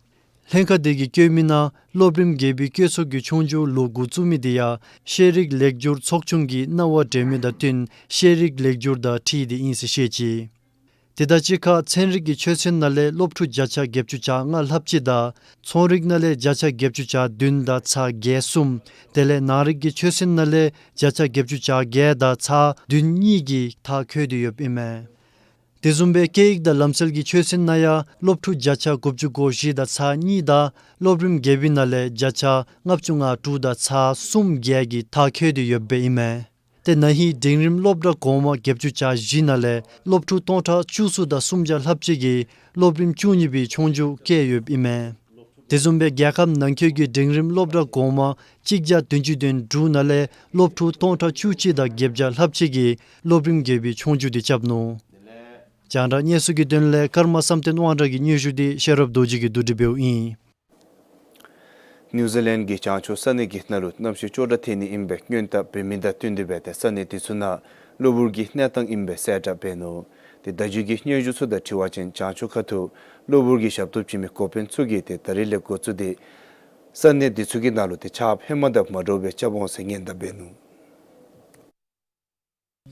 ལྷན་ཁག་དེ་གིས་བཀོད་མི་ནང་སློབ་རིམ་བརྒྱད་པའི་བཀོད་ཚོགས་ཀྱི་ཆོས་རྒྱུགས་ལོག་འགོ་བཙུགས་མི་དེ་ཡང་ཤེས་རིག་ལེགས་སྒྱུར་ཚོགས་ཆུང་གི་གནང་བ་སྤྲོད་མི་དང་བསྟུན་ཤེས་རིག་ལེགས་སྒྱུར་དང་འཁྲིལ་ཏེ་ཨིན་ཟེར་བཤད་ཅི། དེ་དང་གཅིག་ཁར་ཚན་རིག་གི་ཆོས་ཚན་ནང་ལས་སློབ་ཕྲུག་བརྒྱ་ཆ་བརྒྱད་ཅུ་གྱ་ལྔ་ལྷགཔ་ཅིག་དང་ཚོང་རིག་ནང་ལས་བརྒྱ་ཆ་བརྒྱད་ཅུ་གྱ་བདུན་དང་ཚག་བརྒྱད་གསུམ། དེ་ལས་ནང་རིག་གི་ཆོས་ཚན་ནང་ལས་བརྒྱ་ཆ་བརྒྱད་ཅུ་གྱ་བརྒྱད་དང་ཚག་བདུན་གཉིས་ཀྱིས་མཐར་འཁྱོལ་ཏེ་ཡོདཔ་ཨིན་མས། དེ་བཟུམ་སྦེ་སྐད་ཡིག་དང་ལམ་སྲོལ་གྱི་ཆོས་ཚན་ནང་ཡང་སློབ་ཕྲུག་བརྒྱ་ཆ་དགུ་བཅུ་གོ་བཞི་དང་ཚག་གཉིས་དང་སློབ་རིམ་བརྒྱད་པའི་ནང་ལས་བརྒྱ་ཆ་ལྔ་བཅུ་ང་དྲུག་དང་ཚག་གསུམ་བརྒྱད་ཀྱིས་མཐར་འཁྱོལ་ཏེ་ཡོདཔ་ཨིན་མས། ཏེ་ན་ཧིང་འབྲིང་རིམ་སློབ་གྲྭ་གོང་མ་བརྒྱད་ཅུ་གྱ་བཞི་ནང་ལས་སློབ་ཕྲུག་སྟོང་ཕྲག་བཅུ་གསུམ་དང་སུམ་བརྒྱ་ལྷགཔ་ཅིག་གིས་སློབ་རིམ་བཅུ་གཉིས་པའི་ཆོས་རྒྱུགས་བཀལ་ཡོདཔ་ཨིན་མས། དེ་བཟུམ་སྦེ་རྒྱལ་ཁབ་ནང་འཁོད་ཀྱི་འབྲིང་རིམ་སློབ་གྲྭ་གོང་མ་གཅིག་བརྒྱ་བདུན་ཅུ་དོན་དྲུག་ནང་ལས་སློབ་ཕྲུག་སྟོང་ཕྲག་བཅུ་གཅིག་དང་བརྒྱད་བརྒྱ་ལྷགཔ་ཅིག་གིས་སློབ་རིམ་བརྒྱད་པའི་ཆོས་རྒྱུགས་དེ་རྐྱབ་ནུག། རྒྱང་བསྒྲགས་གནས་ཚུལ་གྱི་དོན་ལས་ཀརྨ་བསམ་གཏན་དབང་གྲགས་ཀྱི་སྙན་ཞུ་དེ་ཤེས་རབ་རྡོ་རྗེ་གིས་བསྡུ་སྒྲིག་འབདཝ་ཨིན། ནིའུ་ཛི་ལེནཌ་གི་བྱང་ཕྱོགས་ས་གནས་ཀྱི་ནང་ལུ་གནམ་གཤིས་སྐྱོ་དྲགས་ཐོན་ནི་ཨིན་པའི་སྔོན་བརྡ་འབད་མི་དང་བསྟུན་ཏེ་སྦེ་ཏེ་ས་གནས་དེ་ཚུ་ནང་གློ་བུར་གྱི་གནས་སྟངས་ཨིན་པའི་གསལ་བསྒྲགས་འབད་ནུག། ཏེ་བརྡ་བརྒྱུད་ཀྱི་སྙན་ཞུ་ཚུ་དང་འཁྲིལ་བ་ཅིན་བྱང་ཕྱོགས་ཁ་ཐུག་གློ་བུར་གྱི་ཞབས་ཏོག་བྱིན་མི་འགོ་དཔོན་ཚུ་གིས་ཏེ་ད་རིས་ལས་འགོ་བཙུགས་ཏེ་ས་གནས་དེ་ཚུ་གི་ནང་ལུ་ཏེ་ཆརཔ་ཧེ་མ་དང་མ་འདྲཝ་སྦེ་རྐྱབ་འོང་ཟེར་སྔོན་བརྡ་འབད་ནུག།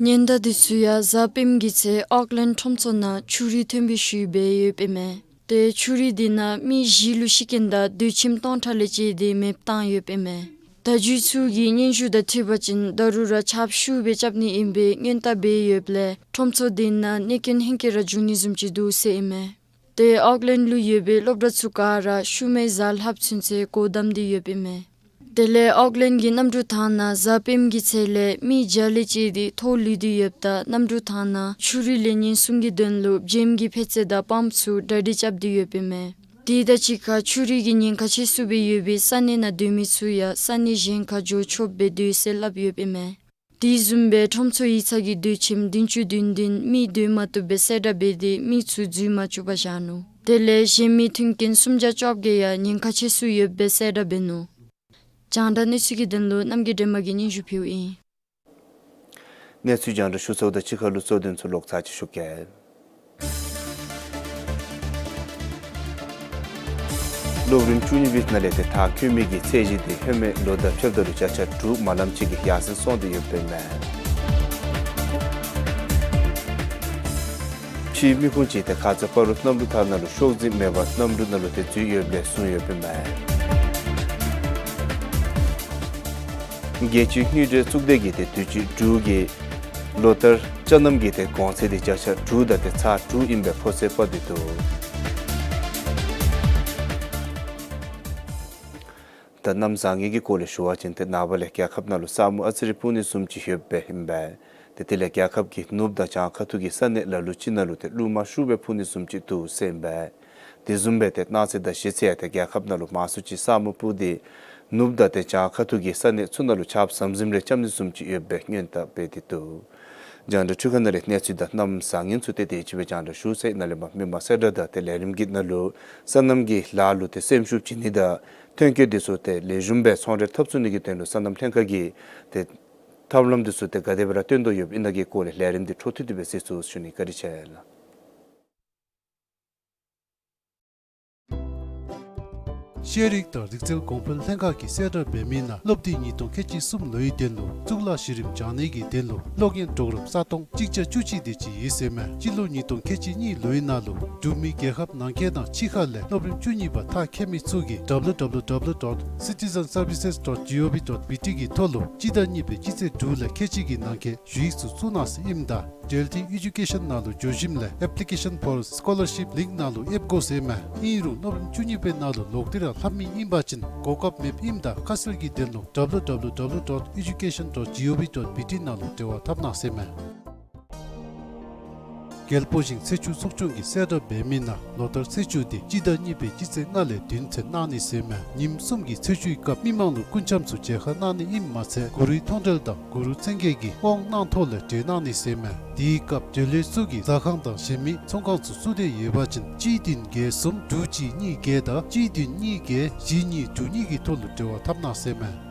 སྔོན་བརྡ་དེ་ཚུ་ཡང་གཟའ་སྤེནམ་གྱི་ཚེ་ཨོག་ལེནཌ་ཁྲོམ་ཚོགས་ནང་ཆུ་རུད་ཐོན་པའི་ཤུལ་སྦེ་ཡོདཔ་ཨིན་མས། ཏེ་ཆུ་རུད་དེ་ནང་མི་བཞི་ལུ་ཤི་རྐྱེན་དང་སྡོད་ཁྱིམ་སྟོང་ཕྲག་ལས་བཅད་དེ་མེདཔ་བཏང་ཡོདཔ་ཨིན་མས། བརྡ་བརྒྱུད་ཚུ་གི་སྙན་ཞུ་དང་འཁྲིལ་བ་ཅིན་ད་རུང་ར་ཆརཔ་ཤུགས་སྦེ་རྐྱབ་ནི་ཨིན་པའི་སྔོན་བརྡ་འབད་ཡོདཔ་ལས་ཁྲོམ་ཚོགས་དེ་ནང་གནོད་སྐྱོན་ཧེང་སྐལ་ར་འབྱུང་ནི་བཟུམ་ཅིག་འདུག་ཟེར་ཨིན་མས། ཏེ་ཨོག་ལེནཌ་ལུ་ཡོད་པའི་སློབ་གྲྭ་ཚུ་ག་ར་ཤུལ་མའི་གཟའ་ལྷགཔ་ཚུན་ཚོད་སྒོ་བསྡམས་ཏེ་ཡོདཔ་ཨིན་མས། དེ་ལས་ཨོག་ལེནཌ་གི་གནམ་གྲུ་ཐང་ནང་གཟའ་སྤེནམ་གྱི་ཚེ་ལས་མི་བརྒྱ་ལས་བཅད་དེ་ཐོག་ལུས་ཏེ་ཡོདཔ་ད་གནམ་གྲུ་ཐང་ནང་ཆུ་རུད་ལེན་ཉིནམ་གསུམ་གྱི་དོན་ལུ་འཇམ་གྱི་འཕེལ་ཚད་དང་པམཔ་ཚུ་གྲ་སྒྲིག་རྐྱབ་སྟེ་ཡོདཔ་ཨིན་མས། དེ་དང་གཅིག་ཁར་ཆུ་རུད་ཀྱི་ཉེན་ཁ་ཆེ་སུ་སྦེ་ཡོད་པའི་ས་གནས་ནང་སྡོད་མི་ཚུ་ཡང་ས་གནས་གཞན་ཁར་འགྱོ་ཆོགཔ་སྦེ་སྡོད་ཟེར་སླབ་ཡོདཔ་ཨིན་མས། དེ་བཟུམ་སྦེ་ཁྲོམ་ཚོགས་ཡིག་ཚང་གི་སྡོད་ཁྱིམ་བདུན་ཅུ་དོན་བདུན་མི་སྡོད་མ་བཏུབ་པའི་གསལ་བསྒྲགས་འབད་དེ་མི་ཚུ་འཛུལ་མ་བཅུག་པར་བཞག་ནུག། དེ་ལས་གཞན་མི་མཐུན་རྐྱེན་སུམ་བརྒྱ་བཅོ་བརྒྱད་ཡང་ཉེན་ཁ་ཆེ་སུ་ཡོདཔ་སྦེ་གསལ་བསྒྲགས་འབད་ནུག། རྒྱང་བསྒྲགས་གནས་ཚུལ་གྱི་དོན་ལུ་རྣམ་རྒྱལ་སྒྲོལ་མ་གིས་སྙན་ཞུ་ཕུལཝ་ཨིན། གནས་ཚུལ་རྒྱང་བསྒྲགས་ཞུ་ཚརཝ་དང་གཅིག་ཁར་ལུ་གཙོ་དོན་ཚུ་ལོག་ཚར་ཅིག་ཞུ་གེ། སློབ་རིམ་བཅུ་གཉིས་པའི་ནང་ལས་ཏེ་མཐར་འཁྱོལ་མི་གི་ཚད་གཞི་དེ་ཧེ་མའི་ལོ་དང་ཕྱདཔ་ད་ལུ་བརྒྱ་ཆ་དྲུག་མ་ལངམ་ཅིག་གིས་ཡར་སེང་སོང་སྟེ་ཡོདཔ་ཨིན་མས། ཕྱིའི་མི་ཁུངས་ཅིག་ཏེ་ཁ་ཙ་སྤ་རོ་གནམ་གྲུ་ཐང་ནང་ལུ་ཤོག་འཛིན་མེད་པར་གནམ་གྲུ་ནང་ལུ་ཏེ་འཛུལ་ཡོདཔ་སྦེ་གསུངས་ཡོདཔ་ཨིན་མས། རྒྱལ་སྤྱིའི་དངུལ་འབྲེལ་གཙུག་སྡེ་གིས་ཏེ་དུས་ཅི་འབྲུག་གི་ལོ་ལྟར་ཅ་རྣམ་གྱི་ཏེ་གོང་ཚད་དེ་བརྒྱ་ཆ་དྲུག་དང་ཏེ་ཚག་དྲུག་ཨིན་པའི་ཕོ་ཚོད་དཔག་སྟེ་འདུག། ད་གནམ་བཟང་ངན་གྱི་སྐོར་ལས་ཞུ་བ་ཅིན་ཏེ་ནངས་པ་ལས་རྒྱལ་ཁབ་ནང་ལུ་ས་སྨུག་ཨ་ཙི་རེ་སྤུབ་ནི་བཟུམ་ཅིག་ཡོདཔ་ཨིན་པས། ཏེ་དེ་ལས་རྒྱལ་ཁབ་ཀྱི་ནུབ་དང་བྱང་ཁ་ཐུག་གི་ས་གནས་ལ་ལུ་ཅིག་ནང་ལུ་ཏེ་རླུང་མ་ཤུགས་སྦེ་འཕུ་ནི་བཟུམ་ཅིག་འདུག་ཟེར་ཨིན་པས། དེ་བཟུམ་སྦེ་ཏེ་གནངས་ཚེ་དང་གཞེས་ཚེ་ཡང་ཏེ་རྒྱལ་ཁབ་ནང་ལུ་མང་སུ་ཅིག་ས་སྨུག་སྤུབ་སྟེ་ནུབ་དང་ཏེ་བྱང་ཁ་ཐུག་གི་ས་གནས་ཚུ་ནང་ལུ་ཆརཔ་ཟམ་ཟིམ་རེ་རྐྱབ་ནི་བཟུམ་ཅིག་ཡོདཔ་སྦེ་སྔོན་བརྡ་འབད་དེ་འདུག། རྒྱང་བསྒྲགས་འཕྲུལ་ཁང་ནང་ལས་གནས་ཚུལ་དང་གནམ་བཟང་ངན་ཚུ་ཏེ་དེ་ཅིག་སྦེ་རྒྱང་བསྒྲགས་ཞུ་ཚར་ཡི། ནཱ་ལས་མར་མི་མང་གསལ་བསྒྲགས་དང་ཏེ་ལས་རིམ་གྱི་ནང་ལུ་སོ་ནམ་གྱི་ལཱ་ལུ་ཏེ་སེམས་ཤུགས་བྱིན་ནི་དང་ཐོན་སྐྱེད་དེ་ཚུ་ཏེ་ལེགས་ཤོམ་སྦེ་ཚོང་འབྲེལ་འཐབ་ཚུགས་ནི་གི་དོན་ལུ་སོ་ནམ་ལྷན་ཁག་གིས་ཏེ་ཐབས་ལམ་དེ་ཚུ་ཏེ་ག་དེ་སྦེ་ར་སྟོན་དོ་ཡོདཔ་ཨིན་ན་གི་སྐོར་ལས་ལས་རིམ་འདི་འཕྲོ་མཐུད་དེ་སྦེ་གཟིགས་ཚུགས་ཞུ་ནི། བཀའ་དྲིན་ཆེ་ལགས། ཤེས་རིག་དང་རིག་རྩལ་གོང་འཕེལ་ལྷན་ཁག་གིས་གསལ་བསྒྲགས་འབད་མི་ནང་སློབ་དུས་ཉིས་སྟོང་ཁལ་གཅིག་གསུམ་ལོའི་དོན་ལུ་གཙུག་ལག་གཞི་རིམ་སྦྱང་ནི་གི་དོན་ལུ་སློབ་གཉེར་གྲོགས་རམ་ས་སྟོང་གཅིག་བརྒྱ་བཅུ་གཅིག་དེ་ཅིག་ཡོད་ཟེར་མས། སྤྱི་ལོ་ཉིས་སྟོང་ཁལ་གཅིག་གཉིས་ལོའི་ནང་ལུ་འབྲུག་མི་རྒྱལ་ཁབ་ནང་འཁོད་དང་ཕྱི་ཁ་ལས་སློབ་རིམ་བཅུ་གཉིས་པ་མཐར་འཁྱོལ་མི་ཚུ་གིས་W W W dot citizen services dot G O V dot B T གི་ཐོག་ལུ་སྤྱི་ཟླ་གཉིས་པའི་སྤྱི་ཚེས་དྲུག་ལས་ཁལ་གཅིག་གི་ནང་འཁོད་ཞུ་ཡིག་ཚུ་བཙུགས་གནང་ཟེར་ཨིནམ་ད་འབྲེལ་མཐུད་ཨེ་ཌུ་ཀེ་ཤཱན་ནང་ལུ་འགྱོ་ཞིནམ་ལས་Application for Scholarship link ནང་ལུ་ཨེབ་དགོ་ཟེར་མས། ཨིན་རུང་སློབ་རིམ་བཅུ་གཉིས་པའི་ནང་ལུ་ལོག་སྟེ་ར་ལྷབ་མི་ཨིན་པ་ཅིན་གོ་སྐབས་མེདཔ་ཨིནམ་ད་ཁ་གསལ་གྱི་དོན་ལུ W W W dot education dot G O V dot B T ནང་ལུ་འབྲེལ་བ་འཐབ་གནང་ཟེར་མས། རྒྱལ་པོ་ཞིང་ཚེས་བཅུ་ཚོགས་ཆུང་གིས་གསལ་བསྒྲགས་འབད་མི་ནང་ལོ་ལྟར་ཚེས་བཅུ་དེ་སྤྱི་ཟླ་གཉིས་པའི་སྤྱི་ཚེས་ལྔ་ལས་བདུན་ཚུན་གནང་ནི་ཟེར་མས། ཉིནམ་གསུམ་གྱི་ཚེས་བཅུའི་སྐབས་མི་མང་ལུ་སྐུ་འཆམ་ཚུ་མཇལ་ཁ་གནང་ནི་ཨིནམ་མ་ཚད་གུ་རུའི་མཐོང་གྲོལ་དང་གུ་རུ་མཚན་བརྒྱད་ཀྱི་དབང་གནང་ཐོག་ལས་གྲོལ་གནང་ནི་ཟེར་མས། དེའི་སྐབས་འབྲེལ་ཡོད་ཚུ་གིས་ཟ་ཁང་དང་གཞན་མི་ཚོང་ཁང་ཚུ་བཙུགས་ཏེ་ཡོད་པ་ཅིན་གཅིག་བདུན་བརྒྱད་གསུམ་དྲུག་གཅིག་གཉིས་བརྒྱད་དང་གཅིག་བདུན་གཉིས་བརྒྱད་བཞི་གཉིས་དྲུག་གཉིས་ཀྱི་ཐོག་ལུ་འབྲེལ་བ་འཐབ་གནང་ཟེར་མས།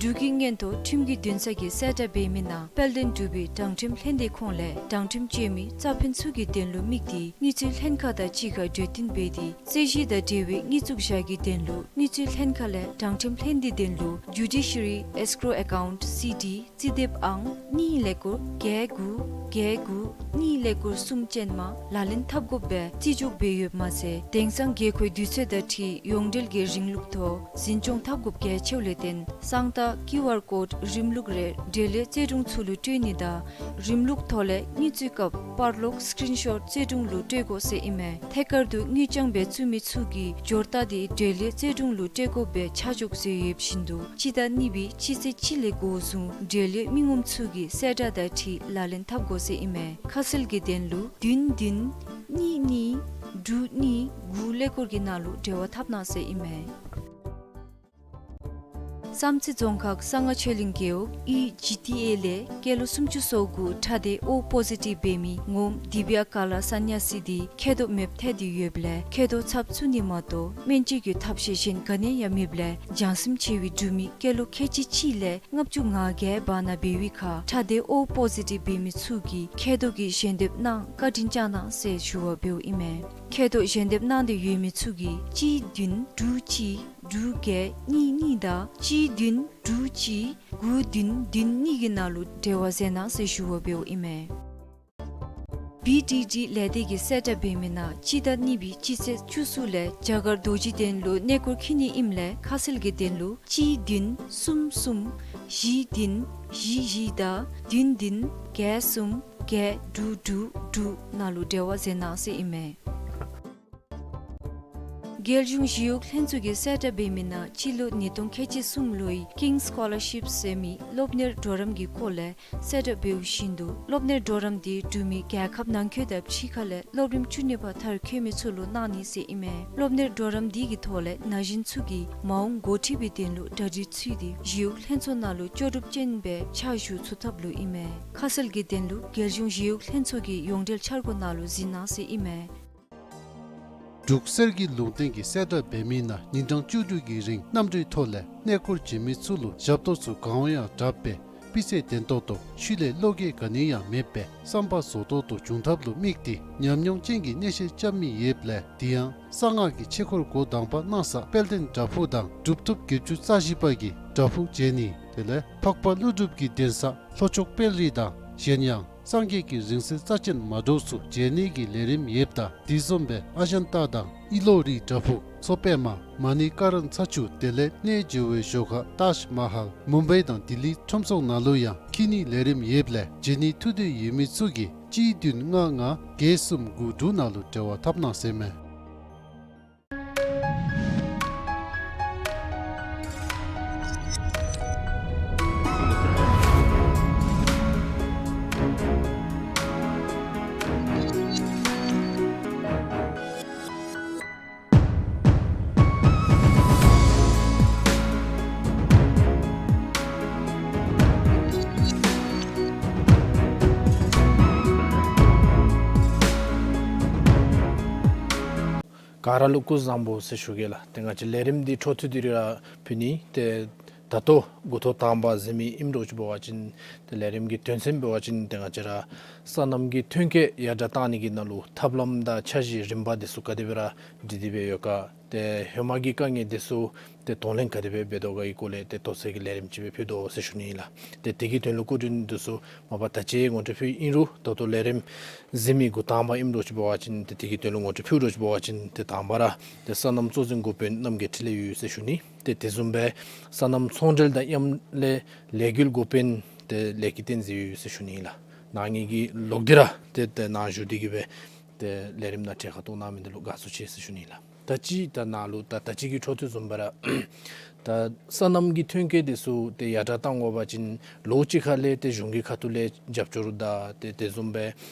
འབྲུག་གི་མངོན་མཐོ་ཁྲིམས་ཀྱི་འདུན་ས་གིས་གསལ་བསྒྲགས་འབད་མི་ནང་དཔལ་ལྡན་འབྲུག་པའི་དྲང་ཁྲིམས་ལྷན་སྡེ་ཁོངས་ལས་དྲང་ཁྲིམས་བཅོས་མི་རྩ་ཕན་ཚུ་གི་དོན་ལུ་དམིགས་ཏེ་དངུལ་རྩིས་ལྷན་ཁག་དང་གཅིག་ཁར་གྲོས་བསྟུན་འབད་དེ་རྩོད་གཞི་དང་འབྲེལ་བའི་དངུལ་བཙུགས་བཞག་གི་དོན་ལུ་དངུལ་རྩིས་ལྷན་ཁག་ལས་དྲང་ཁྲིམས་ལྷན་སྡེའི་དོན་ལུ་Judiciary Escrow Account C D རྩིས་དེབ་ཨང་གཉིས་ཀླད་ཀོར་བརྒྱད་དགུ་བརྒྱད་དགུ་གཉིས་ཀླད་ཀོར་གསུམ་ཅན་མ་ལག་ལེན་འཐབ་དགོཔ་སྦེ་རྩིས་འཇོག་འབད་ཡོདཔ་མ་ཚད་དེང་སང་དགོས་མཁོའི་དུས་ཚོད་དང་འཁྲིལ་ཡོངས་འབྲེལ་གྱི་རིང་ལུགས་ཐོག་འཛིན་སྐྱོང་འཐབ་དགོཔ་གལ་ཆེཝ་ལས་བརྟེན་གསང་རྟགས་ཀིའུ་ཨར་ཀོཌ་རིམ་ལུགས་རེ་འབྲེལ་ཡོད་རྩོད་དྲུང་ཚུ་ལུ་སྤྲོད་ནི་དང་རིམ་ལུགས་ཐོག་ལས་དངུལ་བཙུགས་སྐབས་པར་ལོག་སི་ཀྲིན་ཤོཊ་རྩོད་དྲུང་ལུ་སྤྲོད་དགོ་ཟེར་ཨིན་མས། ཐད་ཀར་དུ་དངུལ་རྐྱང་སྦེ་བཙུགས་མི་ཚུ་གིས་སྦྱོར་རྟགས་དེ་འབྲེལ་ཡོད་རྩོད་དྲུང་ལུ་སྤྲོད་དགོཔ་སྦེ་ཆ་འཇོག་མཛད་ཡོདཔ་བཞིན་དུ་སྤྱི་ཟླ་གཉིས་པའི་སྤྱི་ཚེས་གཅིག་ལས་འགོ་བཟུང་འབྲེལ་ཡོད་མི་ངོམ་ཚུ་གིས་གསལ་བསྒྲགས་དང་འཁྲིལ་ལག་ལེན་འཐབ་དགོ་ཟེར་ཨིན་མས། ཁ་གསལ་གྱི་དོན་ལུ་བདུན་བདུན་གཉིས་གཉིས་དྲུག་གཉིས་དགུ་ཀླད་ཀོར་གྱི་ནང་ལུ་འབྲེལ་བ་འཐབ་གནང་ཟེར་ཨིན་མས། བསམ་རྩེ་རྫོང་ཁག་གསང་སྔགས་ཆོས་གླིང་རྒེད་འོག་ཨི་ཇི་ཊི་ཨེ་ལས་སྐྱེས་ལོ་སུམ་ཅུ་སོ་དགུ་ཁྲག་སྡེ་ཨོ་པོ་ཟི་ཊིབ་འབད་མི་ངོམ་དི་བི་ཡ་ཀ་ལ་ས་ནྱ་སི་དེ་མཁལ་རྡོག་མེདཔ་ཐལ་ཏེ་ཡོདཔ་ལས་མཁལ་རྡོག་ཚབ་བཙུགས་ནི་མ་གཏོགས་སྨན་བཅོས་ཀྱི་ཐབས་ཤེས་གཞན་ག་ནི་ཡང་མེདཔ་ལས་བྱང་སེམས་ཆེ་བའི་འབྲུག་མི་སྐྱེས་ལོ་ཁལ་གཅིག་གཅིག་ལས་ལྔ་བཅུ་ང་བརྒྱད་བར་ན་འབད་བའི་ཁར་ཁྲག་སྡེ་ཨོ་པོ་ཟི་ཊིབ་འབད་མི་ཚུ་གིས་མཁལ་རྡོག་གི་ཞལ་འདེབས་གནང་བཀའ་དྲིན་བསྐྱང་གནང་ཟེར་ཞུ་བ་འབདཝ་ཨིན་མས། མཁལ་རྡོག་ཞལ་འདེབས་གནང་སྟེ་ཡོད་མི་ཚུ་གིས་གཅིག་བདུན་དྲུག་གཅིག་དྲུག་བརྒྱད་གཉིས་གཉིས་དང་གཅིག་བདུན་དྲུག་གཅིག་དགུ་བདུན་བདུན་གཉིས་ཀྱི་ནང་ལུ་འབྲེལ་བ་མཛད་གནང་ཟེར་ཞུ་བ་འབདཝ་ཨིན་མས། བི་ཌི་ཌི་ལས་སྡེ་གིས་གསལ་བསྒྲགས་འབད་མི་ནང་སྤྱི་ཟླ་གཉིས་པའི་སྤྱི་ཚེས་བཅུ་གསུམ་ལས་བྱ་དཀར་རྡོ་རྗེ་གདན་ལུ་གནས་སྐོར་འཁྱིད་ནི་ཨིནམ་ལས་ཁ་གསལ་གྱི་དོན་ལུ་གཅིག་བདུན་གསུམ་གསུམ་བཞི་བདུན་བཞི་བཞི་དང་བདུན་བདུན་བརྒྱད་གསུམ་བརྒྱད་དྲུག་དྲུག་དྲུག་ནང་ལུ་འབྲེལ་བ་མཛད་གནང་ཟེར་ཨིན་མས། རྒྱལ་གཞུང་ཞི་གཡོག་ལྷན་ཚོགས་ཀྱིས་གསལ་བསྒྲགས་འབད་མི་ནང་སྤྱི་ལོ་ཉིས་སྟོང་ཁལ་གཅིག་གསུམ་ལོའི་ཀིང་སི་ཀོ་ལར་ཤིབ་ཟེར་མི་སློབ་གཉེར་གྲོགས་རམ་གྱི་སྐོར་ལས་གསལ་བསྒྲགས་འབདཝ་བཞིན་དུ་སློབ་གཉེར་གྲོགས་རམ་དེ་འབྲུག་མི་རྒྱལ་ཁབ་ནང་འཁོད་དང་ཕྱི་ཁ་ལས་སློབ་རིམ་བཅུ་གཉིས་པ་མཐར་འཁྱོལ་མི་ཚུ་ལུ་གནང་ནི་ཟེར་ཨིན་མས། སློབ་གཉེར་གྲོགས་རམ་དེ་གི་ཐོག་ལས་ན་གཞོན་ཚུ་གིས་མ་འོངས་འགོ་ཁྲིད་པའི་དོན་ལུ་གྲ་སྒྲིག་ཚུད་དེ་ཞི་གཡོག་ལྷན་ཚོགས་ནང་ལུ་ལྕོགས་གྲུབ་ཅན་སྦེ་ཕྱག་ཞུ་ཚུགས་ཐབས་ལུ་ཨིན་མས། ཁ་གསལ་གྱི་དོན་ལུ་རྒྱལ་གཞུང་ཞི་གཡོག་ལྷན་ཚོགས་ཀྱི་ཡོངས་འབྲེལ་འཆར་སྒོ་ནང་ལུ་གཟིགས་གནང་ཟེར་ཨིན་མས། འབྲུག་གསེར་གྱི་ལུང་བསྟན་གྱིས་གསལ་བསྒྲགས་འབད་མི་ནང་ཉིན་གྲངས་བཅུ་དྲུག་གི་རིང་གནམ་གྲུའི་ཐོག་ལས་གནས་སྐོར་བྱོན་མི་ཚུ་ལུ་ཞབས་ཏོག་ཚུ་གང་འོང་ཡང་དྲག་པས་སྤུས་ཚད་ལྡན་ཏོག་ཏོ་ཤུལ་ལས་བློ་འགྱོད་ག་ནི་ཡང་མེདཔ་སྦེ་བསམ་པ་རྫོགས་ཏོག་ཏོ་འབྱུང་ཐབས་ལུ་དམིགས་ཏེ་ཉམས་མྱོང་ཅན་གྱི་གནས་བཤད་རྐྱབ་མི་ཡོདཔ་ལས་དེ་ཡང་གསང་སྔགས་ཀྱི་ཆོས་འཁོར་འགོ་དང་པ་གནང་ས་དཔལ་ལྡན་བྲག་ཕུག་དང་གྲུབ་ཐོབ་བརྒྱད་ཅུ་རྩ་བཞི་པ་གི་བྲག་ཕུག་མཇལ་ནི་དེ་ལས་འཕགས་པ་ཀླུ་སྒྲུབ་ཀྱི་གདན་ས་ལྷོ་ཕྱོགས་དཔལ་རི་དང་གཞན་ཡང་སངས་རྒྱས་ཀྱི་རིང་བསྲེལ་རྩ་ཅན་མ་འདྲཝ་ཚུ་མཇལ་ནི་གི་ལས་རིམ་ཡོདཔ་ད་དེ་བཟུམ་སྦེ་ཨ་ཇན་ཏ་དང་ཨི་ལོ་རི་བྲག་ཕུག་མཚོ་པདྨ་མ་ཎི་ཀ་རན་ཚ་ཆུ་དེ་ལས་གནས་མཇལ་བའི་ཞོར་ཁར་ཏཱཇ་མ་ཧལ་མུམ་བེ་དང་ལྡི་ལི་ཁྲོམ་ཚོགས་ནང་ལུ་ཡང་འཁྱིད་ནི་ལས་རིམ་ཡོདཔ་ལས་མཇལ་ནི་ཐུགས་འདོད་ཡོད་མི་ཚུ་གིས་གཅིག་བདུན་ལྔ་ལྔ་བརྒྱད་གསུམ་དགུ་དྲུག་ནང་ལུ་འབྲེལ་བ་འཐབ་གནང་ཟེར་མས། ག་ར་ལུ་སྐུ་གཟུགས་བཟང་པོ་ཟེར་ཞུ་གེ་ལགས། ཏེ་ང་བཅས་ལས་རིམ་འདི་འཕྲོ་མཐུད་དེ་ར་ཕུལ་ནི། ཏེ་ད་ལྟོ་འགོ་ཐོག་དང་པ་གཟིགས་མི་ཨིནམ་འདྲཝ་ཅིག་འབད་བ་ཅིན་ཏེ་ལས་རིམ་གྱི་དོན་ཚན་འབད་བ་ཅིན་ཏེ་ང་བཅས་ར་སོ་ནམ་གྱི་ཐོན་སྐྱེད་ཡར་དྲག་གཏང་ནི་གི་ནང་ལུ་ཐབས་ལམ་དང་འཆར་གཞི་རིམ་པ་འདི་ཚུ་ག་དེ་སྦེ་ར་སྒྲིག་སྟེ་སྦེ་ཡོད་ག། ཏེ་ཧེ་མ་གི་དཀའ་ངལ་འདི་ཚུ་ཏེ་གདོང་ལེན་ག་དེ་སྦེ་འབད་དོ་ག་གི་སྐོར་ལས་ཏེ་དོགས་སེལ་གྱི་ལས་རིམ་ཅིག་སྦེ་ཕུལ་དོ་ཟེར་ཞུ་ནི་ཨིན་ལགས། ཏེ་དེ་གི་དོན་ལུ་སྐུ་མགྲོན་འདི་ཚུ་མ་པ་ད་ཅི་ངོ་སྤྲོད་ཕུལ་ཨིན་རུང་ད་ལྟོ་ལས་རིམ་གཟིགས་མི་འགོ་དང་པ་ཨིནམ་འདྲཝ་ཅིག་འབད་བ་ཅིན་ཏེ་དེ་གི་དོན་ལུ་ངོ་སྤྲོད་ཕུལ་འདྲཝ་ཅིག་འབད་བ་ཅིན་ཏེ་དང་པ་ར་ཏེ་སོ་ནམ་གཙོ་འཛིན་འགོ་དཔོན་རྣམ་རྒྱལ་འཕྲིན་ལས་ཡོད་ཟེར་ཞུ་ནི། ཏེ་དེ་བཟུམ་སྦེ་སོ་ནམ་ཚོང་འབྲེལ་དང་མཉམ་ལས་ལས་འགུལ་འགོ་དཔོན་ཏེ་ལས་ཀྱི་བསྟན་འཛིན་ཡོད་ཟེར་ཞུ་ནི་ཨིན་ལགས། ནཱ་གཉིས་ཀྱིས་ལོག་སྟེ་ར་ཏེ་ཏེ་ནཱ་བཞུགས་ཏེ་གི་སྦེ་ཏེ་ལས་རིམ་ནང་གྲལ་ཁར་གཏོགས་གནང་མི་འདི་ལུ་དགའ་ཚོར་ཆེ་ཟེར་ཞུ་ནི་ཨིན་ལགས། ད་ཅི་ད་ནཱ་ལུ་ད་ད་ཅི་གི་འཕྲོ་མཐུད་བཟུམ་སྦེ་ར་ད་སོ་ནམ་གྱི་ཐོན་སྐྱེད་འདི་ཚུ་ཏེ་ཡར་དྲག་གཏང་དགོ་པ་ཅིན་ལོ་གཅིག་ཁར་ལས་ཏེ་གཞུང་གི་ཁ་ཐུག་ལས་རྒྱབ་སྐྱོར་དང་ཏེ་དེ་བཟུམ་སྦེ་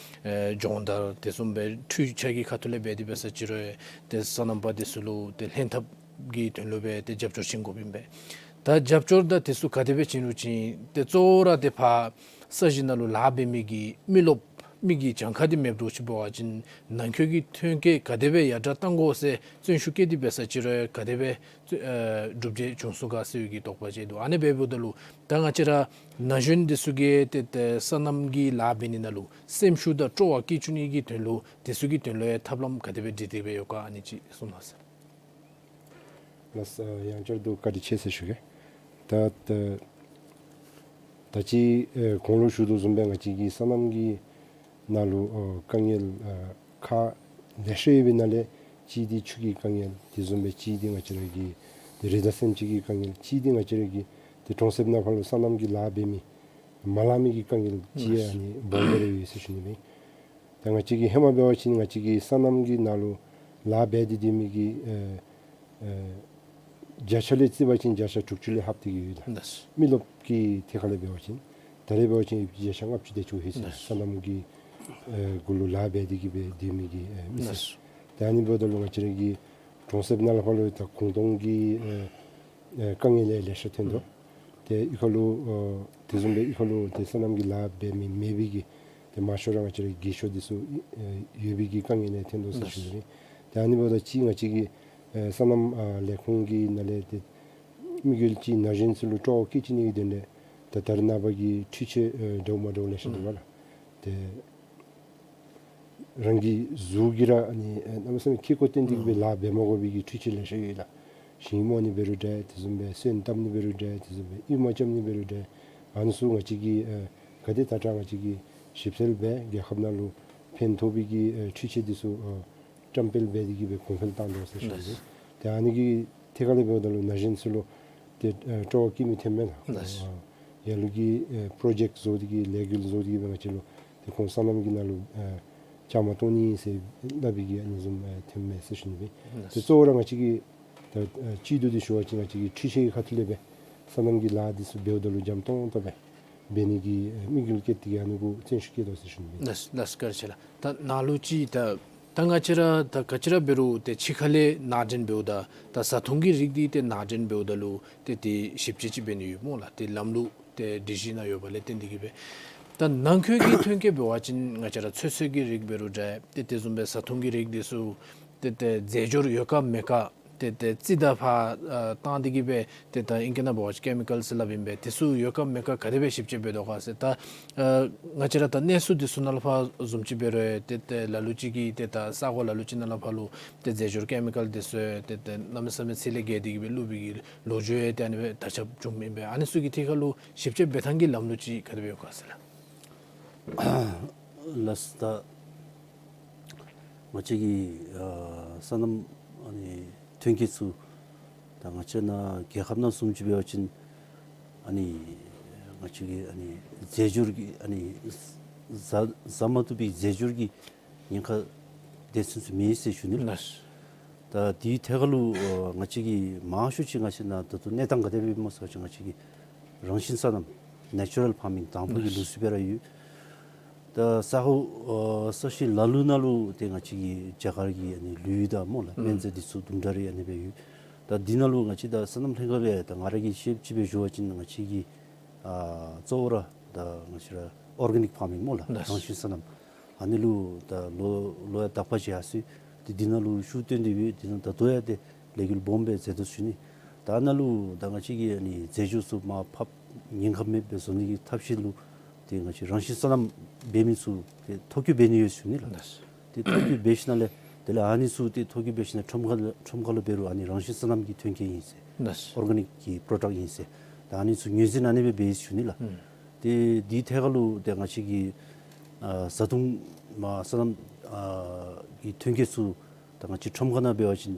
ཨེ་སྦྱོང་བརྡར་དེ་བཟུམ་སྦེ་འཕྲུལ་ཆས་ཀྱི་ཁ་ཐུག་ལས་འབད་དེ་འབད་ས་ཅིག་རུང་ཏེ་སོ་ནམ་པ་འདི་ཚུ་ལུ་ཏེ་ལྷན་ཐབས་ཀྱི་དོན་ལུ་སྦེ་ཏེ་རྒྱབ་སྐྱོར་བྱིན་དགོཔ་ཨིན་པས། ད་རྒྱབ་སྐྱོར་དང་དེ་ཚུ་ག་དེ་སྦེ་བྱིན་རུང་བྱིན་ཏེ་གཙོ་བོ་ར་ཏེ་ཕར་ས་གཞི་ནང་ལུ་ལཱ་འབད་མི་གི་མི་རློབས་ མི་གི་གྱངས་ཁ་འདི་མེདཔ་འདྲཝ་ཅིག་འབད་བ་ཅིན་ནང་འཁོད་ཀྱི་ཐོན་སྐྱེད་ག་དེ་སྦེ་ཡར་དྲག་གཏང་དགོ་ཟེར་བརྩོན་ཤུགས་བསྐྱེད་དེ་འབད་ས་ཅིག་རུང་ག་དེ་སྦེ་ཨ་སྒྲུབ་བྱེད་བྱུང་ཚུགས་ག་ཟེར་བའི་གི་དོགས་པ་ཅིག་འདུག། ཨ་ནི་འབདཝ་ད་ལུ་ད་ང་བཅས་ར་ན་གཞོན་འདི་ཚུ་གིས་ཏེ་ཏེ་སོ་ནམ་གྱི་ལཱ་འབད་ནི་ནང་ལུ་སེམས་ཤུགས་དང་སྤྲོ་བ་སྐྱེ་བཅུག་ནི་གི་དོན་ལུ་དེ་ཚུ་གི་དོན་ལུ་ཡང་ཐབས་ལམ་ག་དེ་སྦེ་སྒྲིག་སྟེ་སྦེ་ཡོད་ག། ཨ་ནི་ཅིག་གསུངས་གནང་ཟེར། ལགས་སོ། ཡང་བསྐྱར་དུ་བཀའ་དྲིན་ཆེ་ཟེར་ཞུ་གེ། ད་ད་ད་ཅི་ཨེ་གོང་ལུ་ཞུ་དོ་བཟུམ་སྦེ་ང་བཅས་ཀྱི་སོ་ནམ་གྱི་ནང་ལུ་ཨོ་དཀའ་ངལ་ཨ་ཁག་ལེ་ཤ་ཡོད་པའི་ནང་ལས་གཅིག་འདི་ཆུ་གི་དཀའ་ངལ། དེ་བཟུམ་སྦེ་གཅིག་འདི་ང་བཅས་ར་གི་ཏེ་རི་དྭགས་སེམས་ཅན་གྱི་དཀའ་ངལ། གཅིག་འདི་ང་བཅས་ར་གི་ཏེ་གྲོང་གསེབ་ནང་ཕར་ལུ་སོ་ནམ་གྱི་ལཱ་འབད་མི་མ་ལང་མི་གི་དཀའ་ངལ་གཅིག་ཨ་ནི་སྦོམ་སྦེ་ར་ཡོད་ཟེར་ཞུ་ནི་སྦེ། ད་ང་བཅས་ཀྱི་ཧེ་མ་འབད་བ་ཅིན་ང་བཅས་ཀྱི་སོ་ནམ་གྱི་ནང་ལུ་ལཱ་འབད་དེ་སྡོད་མི་གི་ཨེ་ཨེ་བརྒྱ་ཆ་ལས་རྩིས་པ་ཅིན་བརྒྱ་ཆ་དྲུག་ཅུ་ལས་ལྷགཔ་དེ་གི་ཡོད་ལགས། ལགས། མི་རློབས་ཀྱི་ཐད་ཁར་ལས་འབད་བ་ཅིན་ད་རེས་འབད་བ་ཅིན་བརྒྱ་ཆ་ལྔ་བཅུ་དེ་ཅིག་ཡོད་ཟེར། ལགས། སོ་ནམ་གྱི་ཨེ་གུ་ལུ་ལཱ་འབད་དེ་གི་སྦེ་སྡོད་མི་གི་ཨེ་མི་སེར། ལགས། ད་ཨ་ནི་འབདཝ་ད་ལུ་ང་བཅས་ར་གི་གྲོང་གསེབ་ནང་ལུ་ཕར་ལུ་ད་གུང་སྟོང་གི་ཨེ་ཨེ་དཀའ་ངལ་ལེ་ལེ་ཤ་ཐོན་དོ། ཨུམ། ཏེ་གཡུས་ཁ་ལུ་ཨོ་དེ་བཟུམ་སྦེ་གཡུས་ཁ་ལུ་ཏེ་སོ་ནམ་གྱི་ལཱ་འབད་མི་མེད་པའི་གི་ཏེ་མང་ཤོས་ར་ང་བཅས་ར་རྒས་ཤོས་འདི་ཚུ་ཨེ་ཡོད་པའི་གི་དཀའ་ངལ་ལེ་ཐོན་དོ་ཟེར་ཞུ་ནི། ཏེ་ཨ་ནི་འབདཝ་ད་ཅིག་ང་བཅས་ཀྱི་ཨེ་སོ་ནམ་ཨ་ལས་ཁུངས་ཀྱི་ནང་ལས་ཏེ་དམིགས་ཡུལ་ཅིག་ན་གཞོན་ཚུ་ལུ་སྤྲོ་བ་སྐྱེ་བཅུག་ནི་གི་དོན་ལས་ད་ད་རེས་ནངས་པ་གི་འཕྲུལ་ཆས་ཨེ་འདྲཝ་མ་འདྲཝ་ལེ་ཤ་འདུག་པ་ལགས། ཏེ་རང་གི་གཟུགས་ཀྱི་ར་ཨ་ནི་ཨེ་གནམ་མེད་ས་མེད་ཁེ་ཀོ་བཏོན་ཏེ་གི་སྦེ་ལཱ་འབད་མ་དགོ་པའི་གི་འཕྲུལ་ཆས་ལེ་ཤ་ཡོད་ལགས། ཤིང་རྨོ་ནི་འབད་རུང་འདྲ། དེ་བཟུམ་སྦེ་སོན་བཏབ་ནི་འབད་རུང་འདྲ། དེ་བཟུམ་སྦེ་གཡུས་མ་བཅམ་ནི་འབད་རུང་འདྲ། ཨ་ནི་ཚུ་ང་བཅས་ཀྱིས་ཨེ་ག་དེ་དྲག་དྲག་ང་བཅས་ཀྱིས་ཞིབ་འཚོལ་འབད་རྒྱལ་ཁབ་ནང་ལུ་ཕན་ཐོགས་པའི་གི་ཨེ་འཕྲུལ་ཆས་འདི་ཚུ་ཨེ་བཀྲམ་སྤེལ་འབད་དེ་གི་སྦེ་གོང་འཕེལ་བཏང་དོ་ཟེར་ཞུ་ནི། ལགས། ཏེ་ཨ་ནི་གི་ཐད་ཁར་ལས་འབདཝ་ད་ལུ་ན་གཞོན་ཚུ་ལུ་ཏེ་ཨེ་སྤྲོ་བ་སྐྱེ་མི་ཐོནམ་མས་ལགས། ལགས། ཨ་ལ་ལུ་གིས་ཨེ་པྲོ་ཇེཀཊ་བཟོ་སྟེ་གི་ལས་འགུལ་བཟོ་སྟེ་གི་སྦེ་ང་བཅས་ལུ་ཏེ་ཁོང་སོ་ནམ་གྱི་ནང་ལུ་ཨེ་བཅའ་མར་གཏོགས་ནི་ཟེར་སླབ་པའི་གི་ཨ་ནི་བཟུམ་ཨེ་ཐོནམ་མས་ཟེར་ཞུ་ནི་སྦེ། ལགས། ཏེ་གཙོ་བོ་ར་ང་བཅས་ཀྱིས་ད་ཨེ་སྤྱི་འཐུས་འདི་ཞུ་བ་ཅིན་ང་བཅས་ཀྱིས་འཕྲུལ་ཆས་ཀྱི་ཁ་ཐུག་ལས་སྦེ་སོ་ནམ་གྱི་ལཱ་འདི་ཚུ་འབདཝ་ད་ལུ་འཇམ་ཏོང་ཏོ་སྦེ་འབད་ནི་གི་ཨེ་དམིགས་ཡུལ་བསྐྱེད་དེ་གི་ཨ་ནི་གུ་བརྩོན་ཤུགས་བསྐྱེད་དོ་ཟེར་ཞུ་ནི་སྦེ། ལགས་ལགས། བཀའ་དྲིན་ཆེ་ལགས། ད་ནཱ་ལུ་ཅིག་ད་ད་ང་བཅས་ར་ད་ག་ཅི་ར་འབད་རུང་ཏེ་ཕྱི་ཁ་ལས་ནང་འདྲེན་འབདཝ་ད་ད་བཟའ་འཐུང་གི་རིགས་འདི་ཏེ་ནང་འདྲེན་འབདཝ་ད་ལུ་ཏེ་ཏེ་ཞིབ་དཔྱད་ཅིག་འབད་ནི་ཡོད་སྨོ་ལགས། ཏེ་ལམ་ལུགས་ཏེ་སྒྲིག་གཞི་ནང་ཡོད་པ་ལས་བརྟེན་ཏེ་གི་སྦེ། ད་ནང་འཁོད་ཀྱི་ཐོན་སྐྱེད་འབད་བ་ཅིན་ང་བཅས་ར་ཚོད་བསྲེ་གི་རིགས་འབད་རུང་འདྲ། ཏེ་དེ་བཟུམ་སྦེ་བཟའ་འཐུང་གི་རིགས་འདི་ཚུ་ཏེ་ཏེ་རྫས་སྦྱོར་ཡོད་ག་མེད་ག་ཏེ་ཏེ་རྩིས་དང་ཕར་ཨ་བཏང་སྟེ་གི་སྦེ་ཏེ་ད་ཨིང་སྐད་ནང་འབད་བ་ཅིན་ཀེ་མི་ཀཱལ་ཟེར་སླབ་ཨིན་པས། དེ་ཚུ་ཡོད་ག་མེད་ག་ག་དེ་སྦེ་ཞིབ་དཔྱད་འབད་དོ་ག་ཟེར། ད་ཨ་ང་བཅས་ར་ད་གནས་ཚུལ་འདི་ཚུ་ནང་ལུ་ཕར་བཟུམ་ཅིག་འབད་རུང་ཏེ་ཏེ་ལ་ལུ་ཅིག་གིས་ཏེ་ད་ས་གོ་ལ་ལུ་ཅིག་ནང་ལུ་ཕར་ལུ་ཏེ་རྫས་སྦྱོར་ཀེ་མི་ཀཱལ་འདི་ཚུ་ཏེ་ཏེ་གནམ་མེད་ས་མེད་ཚད་ལས་བརྒལ་ཏེ་གི་སྦེ་བླུགས་པའི་གི་ལོ་རྒྱུས་ཡང་ཏེ་ཨ་ནི་སྦེ་དར་ཁྱབ་བྱུངམ་ཨིན་པས། ཨ་ནི་ཚུ་གི་ཐད་ཁར་ལུ་ཞིབ་དཔྱད་འབད་ཐངས་ཀྱི་ལམ་ལུགས་ཅིག་ག་དེ་སྦེ་ཡོད་ག་ཟེར་ལགས། ལགས། ད་ང་བཅས་ཀྱི་ཨ་སོ་ནམ་ཨ་ནི་ཐོན་སྐྱེད་ཚུ་ད་ང་བཅས་ནཱ་རྒྱལ་ཁབ་ནང་བཟུམ་ཅིག་འབད་བ་ཅིན་ཨ་ནི་ང་བཅས་ཀྱི་ཨ་ནི་རྫས་སྦྱོར་གྱི་ཨ་ནི་བཟའ་བཟའ་མ་བཏུབ་པའི་རྫས་སྦྱོར་གྱི་ཉེན་ཁ་དེ་ཚུན་ཚོད་མེད་ཟེར་ཞུ་ནི་ལགས། ལགས། ད་དེའི་ཐད་ཁར་ལུ་ཨ་ང་བཅས་ཀྱི་མང་ཤོས་ཅིག་ང་བཅས་ནཱ་ད་ལྟོ་གནས་སྟངས་ག་དེ་སྦེ་ཨིན་མས་ཟེར་བ་ཅིན་ང་བཅས་ཀྱི་རང་བཞིན་སོ་ནམ་ནེ་ཅུ་རཱལ་ཕཱར་མིང་དང་ཕུ་གི་ལུགས་སྲོལ་སྦེ་ར་ཡོད། ད་ས་གོ་ཨ་ས་གཞི་ལ་ལུ་ནང་ལུ་ཏེ་ང་བཅས་ཀྱི་རྒྱ་གར་གྱི་ཨ་ནི་ལུད་དང་སྨོ་ལགས། ཨུམ། སྨན་རྫས་འདི་ཚུ་དུམ་གྲ་རེ་ཨ་ནི་སྦེ་ཡོད། ད་འདི་ནང་ལུ་ང་བཅས་ད་སོ་ནམ་ལྷན་ཁག་སྦེ་ད་ང་ར་གིས་ཤེས་ཅིག་སྦེ་ཞུ་བ་ཅིན་ང་བཅས་ཀྱི་ཨ་གཙོ་བོ་ར་ད་ང་བཅས་ར་ཨོར་གེ་ནིཀ་ཕཱར་མིང་སྨོ་ལགས། ལགས། རང་བཞིན་སོ་ནམ། ཨ་ནི་ལུ་ད་ལོ་ལོ་ཡང་དག་པ་ཅིག་ཡར་སོང་ཡི། ཏེ་འདི་ནང་ལུ་ཤུགས་བཏོན་ཏེ་སྦེ་འདི་ནང་ད་ལྟོ་ཡང་ཏེ་ལས་འགུལ་སྦོམ་སྦེ་མཛད་དོ་ཟེར་ཞུ་ནི། ད་ཨ་ནཱ་ལུ་ད་ང་བཅས་ཀྱིས་ཨ་ནི་རྫས་སྦྱོར་ཚུ་མར་ཕབ་ཉེན་ཁ་མེདཔ་སྦེ་བཟོ་ནི་གི་ཐབས་ཤེས་ལུ་ཏེ་ང་བཅས་རང་བཞིན་སོ་ནམ་འབད་མི་ཚུ་ཏེ་ཐོ་བཀོད་འབད་ནི་ཡོད་ཟེར་ཞུ་ནི་ལགས། ལགས། ཏེ་ཐོ་བཀོད་འབད་ཞིནམ་ལས་དེ་ལས་ཨ་ནི་ཚུ་ཏེ་ཐོ་བཀོད་འབད་ཞིནམ་ལས་ཁྲོམ་ཁ་ལུ་ཁྲོམ་ཁ་ལུ་འབད་རུང་ཨ་ནི་རང་བཞིན་སོ་ནམ་གྱི་ཐོན་སྐྱེད་ཨིན་ཟེར། ལགས། ཨོར་གེ་ནིཀ་གི་པྲོ་ཌཀཊ་ཨིན་ཟེར། ད་ཨ་ནི་ཚུ་ངོས་འཛིན་ཨ་ནི་སྦེ་འབད་ཡི་ཟེར་ཞུ་ནི་ལགས། ཨུམ། ཏེ་འདི་ཐད་ཁར་ལུ་ཏེ་ང་བཅས་ཀྱི་ཨ་བཟའ་འཐུང་མ་སོ་ནམ་ཨ་གི་ཐོན་སྐྱེད་ཚུ་ད་ང་བཅས་ཁྲོམ་ཁ་ནང་འབད་བ་ཅིན་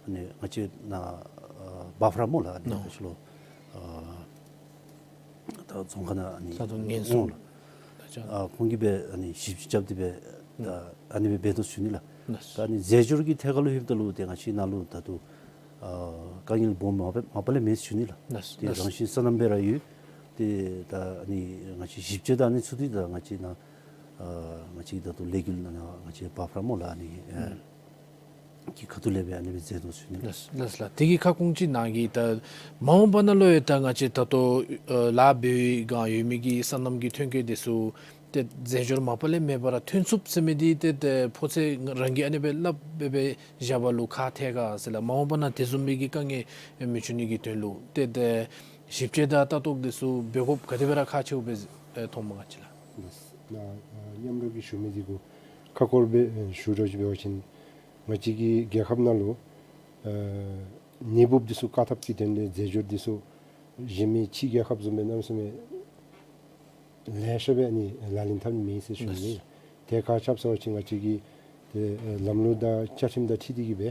ཨ་ནི་ང་བཅས་ནཱ་ཨ་བཱ་ཕ་ར་སྨོ་ལགས། ཨ་ནི་ནོ། ང་བཅས་ལུ་ཨ་ད་རྫོང་ཁ་ནང་ཨ་ནི་བཟའ་འཐུང་ཉེན་སྲུང་ཨོ་ལགས། ཨ་ཁོང་གིས་སྦེ་ཨ་ནི་ཞིབ་དཔྱད་རྐྱབ་སྟེ་སྦེ་ད་ཨ་ནི་སྦེ་འབད་དོ་ཟེར་ཞུ་ནི་ལགས། ལགས། ད་ཨ་ནི་རྫས་སྦྱོར་གྱི་ཐད་ཁར་ལུ་ལྷོདཔ་ད་ལུ་ཏེ་ང་བཅས་ནཱ་ལུ་ད་ལྟོ་ཨ་དཀའ་ངལ་སྦོམ་མ་པ་མ་པ་ལས་མེད་ཟེར་ཞུ་ནི་ལགས། ལགས། ཏེ་ལགས། རང་བཞིན་སོ་ནམ་སྦེ་ར་ཡོད། ཏེ་ད་ཨ་ནི་ང་བཅས་ཞིབ་དཔྱད་དང་ཨ་ནི་ཚུ་འདི་ད་ང་བཅས་ནཱ་ཨ་ང་བཅས་ད་ལྟོ་ལས་འགུལ་ནང་ང་བཅས་བཱ་ཕ་ར་སྨོ་ལགས། ཨ་ནི་ཨ་ཨུམ། གི་ཁ་ཐུག་ལས་སྦེ་ཨ་ནི་སྦེ་མཛད་དོ་ཟེར་ཞུ་ནི། ལགས་ལགས་ལགས། དེ་གི་ཁ་སྐོང་ཅིག་གནང་གེ། ད་མ་འོངས་པ་ནང་ལུ་ཡང་ད་ང་བཅས་ད་ལྟོ་ཨ་ལཱ་འབད་བའི་སྒང་ཡོད་མི་གི་སོ་ནམ་གྱི་ཐོན་སྐྱེད་འདི་ཚུ་ ཏེ་རྫས་སྦྱོར་མ་པ་ལས་མེད་པར་ཐོན་ཚུགསཔ་ཟེར་མི་འདི་ཏེ་ཏེ་ཕོ་ཚོད་རང་གིས་ཨ་ནི་སྦེ་སླབ་སྦེ་སྦེ་བཞག་པ་ལུ་ཁག་ཐལ་ག་ཟེར་ལགས། མ་འོངས་པ་ནང་དེ་བཟུམ་མའི་གི་དཀའ་ངལ་མི་འབྱུང་ནི་གི་དོན་ལུ་ཏེ་ཏེ་ཞིབ་དཔྱད་དང་ལྟ་རྟོག་འདི་ཚུ་འབད་དགོཔ་ག་དེ་སྦེ་ར་ཁག་ཆེཝ་སྦེ་ཨེ་མཐོངམ་ག་ཅི་ལགས། ལགས། ནཱ་ཨ་མཉམ་རོགས་ཀྱིས་ཞུ་མི་འདི་གུ་ཁ་སྐོར་སྦེ་ཨེ་ཞུ་རོགས་ཅིག་འབད་བ་ཅིན་ང་བཅས་ཀྱི་རྒྱལ་ཁབ་ནང་ལུ་ཨ་ནད་འབུཔ་འདི་ཚུ་བཀག་ཐབས་ཀྱི་དོན་ལས་རྫས་སྦྱོར་འདི་ཚུ་གཞན་མི་ཕྱི་རྒྱལ་ཁབ་བཟུམ་སྦེ་གནམ་མེད་ས་མེད་ལེ་ཤ་སྦེ་ཨ་ནི་ལག་ལེན་འཐབ་ནི་མེད་ཟེར་ཞུ་ནི། ལགས། དེ་ག་ཅི་སྦེ་ཟེར་བ་ཅིན་ང་བཅས་ཀྱི་ཏེ་ཨེ་ལམ་ལུགས་དང་བཅའ་ཁྲིམས་དང་འཁྲིལ་ཏེ་གིས་སྦེ་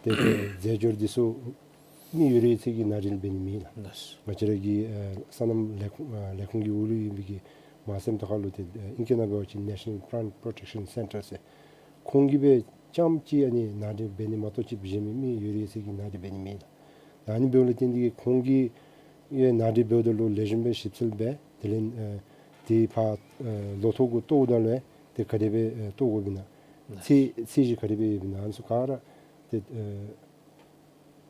ཏེ་ཏེ་རྫས་སྦྱོར་འདི་ཚུ་མི་ཡོད་རིགས་ཡོད་ཚད་ཀྱིས་ནང་འདྲེན་འབད་ནི་མེད་ལགས། ལགས། ང་བཅས་ར་གི་ཨེ་སོ་ནམ་ལས་ཁུངས་ཨེ་ལས་ཁུངས་ཀྱི་འོག་ལུ་ཡོད་པའི་གི་མ་སེམས་ཐོག་ཁ་ལུ་ཏེ་ཨེ་ཨིང་སྐད་ནང་འབད་བ་ཅིན་National Plant Protection Centre ཟེར་ཁོང་གིས་སྦེ་རྐྱངམ་ཅིག་ཨ་ནི་ནང་འདྲེན་འབད་ནི་མ་གཏོགས་ཅིག་གཞན་མི་མི་ཡོད་རིགས་ཡོད་ཚད་ཀྱིས་ནང་འདྲེན་འབད་ནི་མེད་ལགས། ད་ཨ་ནི་འབདཝ་ལས་བརྟེན་ཏེ་གིས་ཁོང་གིས་ཡང་ནང་འདྲེན་འབདཝ་ད་ལུ་ལེགས་ཤོམ་སྦེ་ཞིབ་འཚོལ་འབད་དེ་ལས་ཨེ་དེ་ཕར་ཨེ་ལོ་ཐོག་གུ་བཏོགཔ་ད་ལུ་ཡང་ཏེ་ག་དེ་སྦེ་ཨེ་བཏོག་དགོཔ་ཨིན་ན་ཚད་ཚད་གཞི་ག་དེ་སྦེ་ཡོདཔ་ཨིན་ན་ཨ་ནི་ཚུ་ག་ར་ཏེ་ཨེ་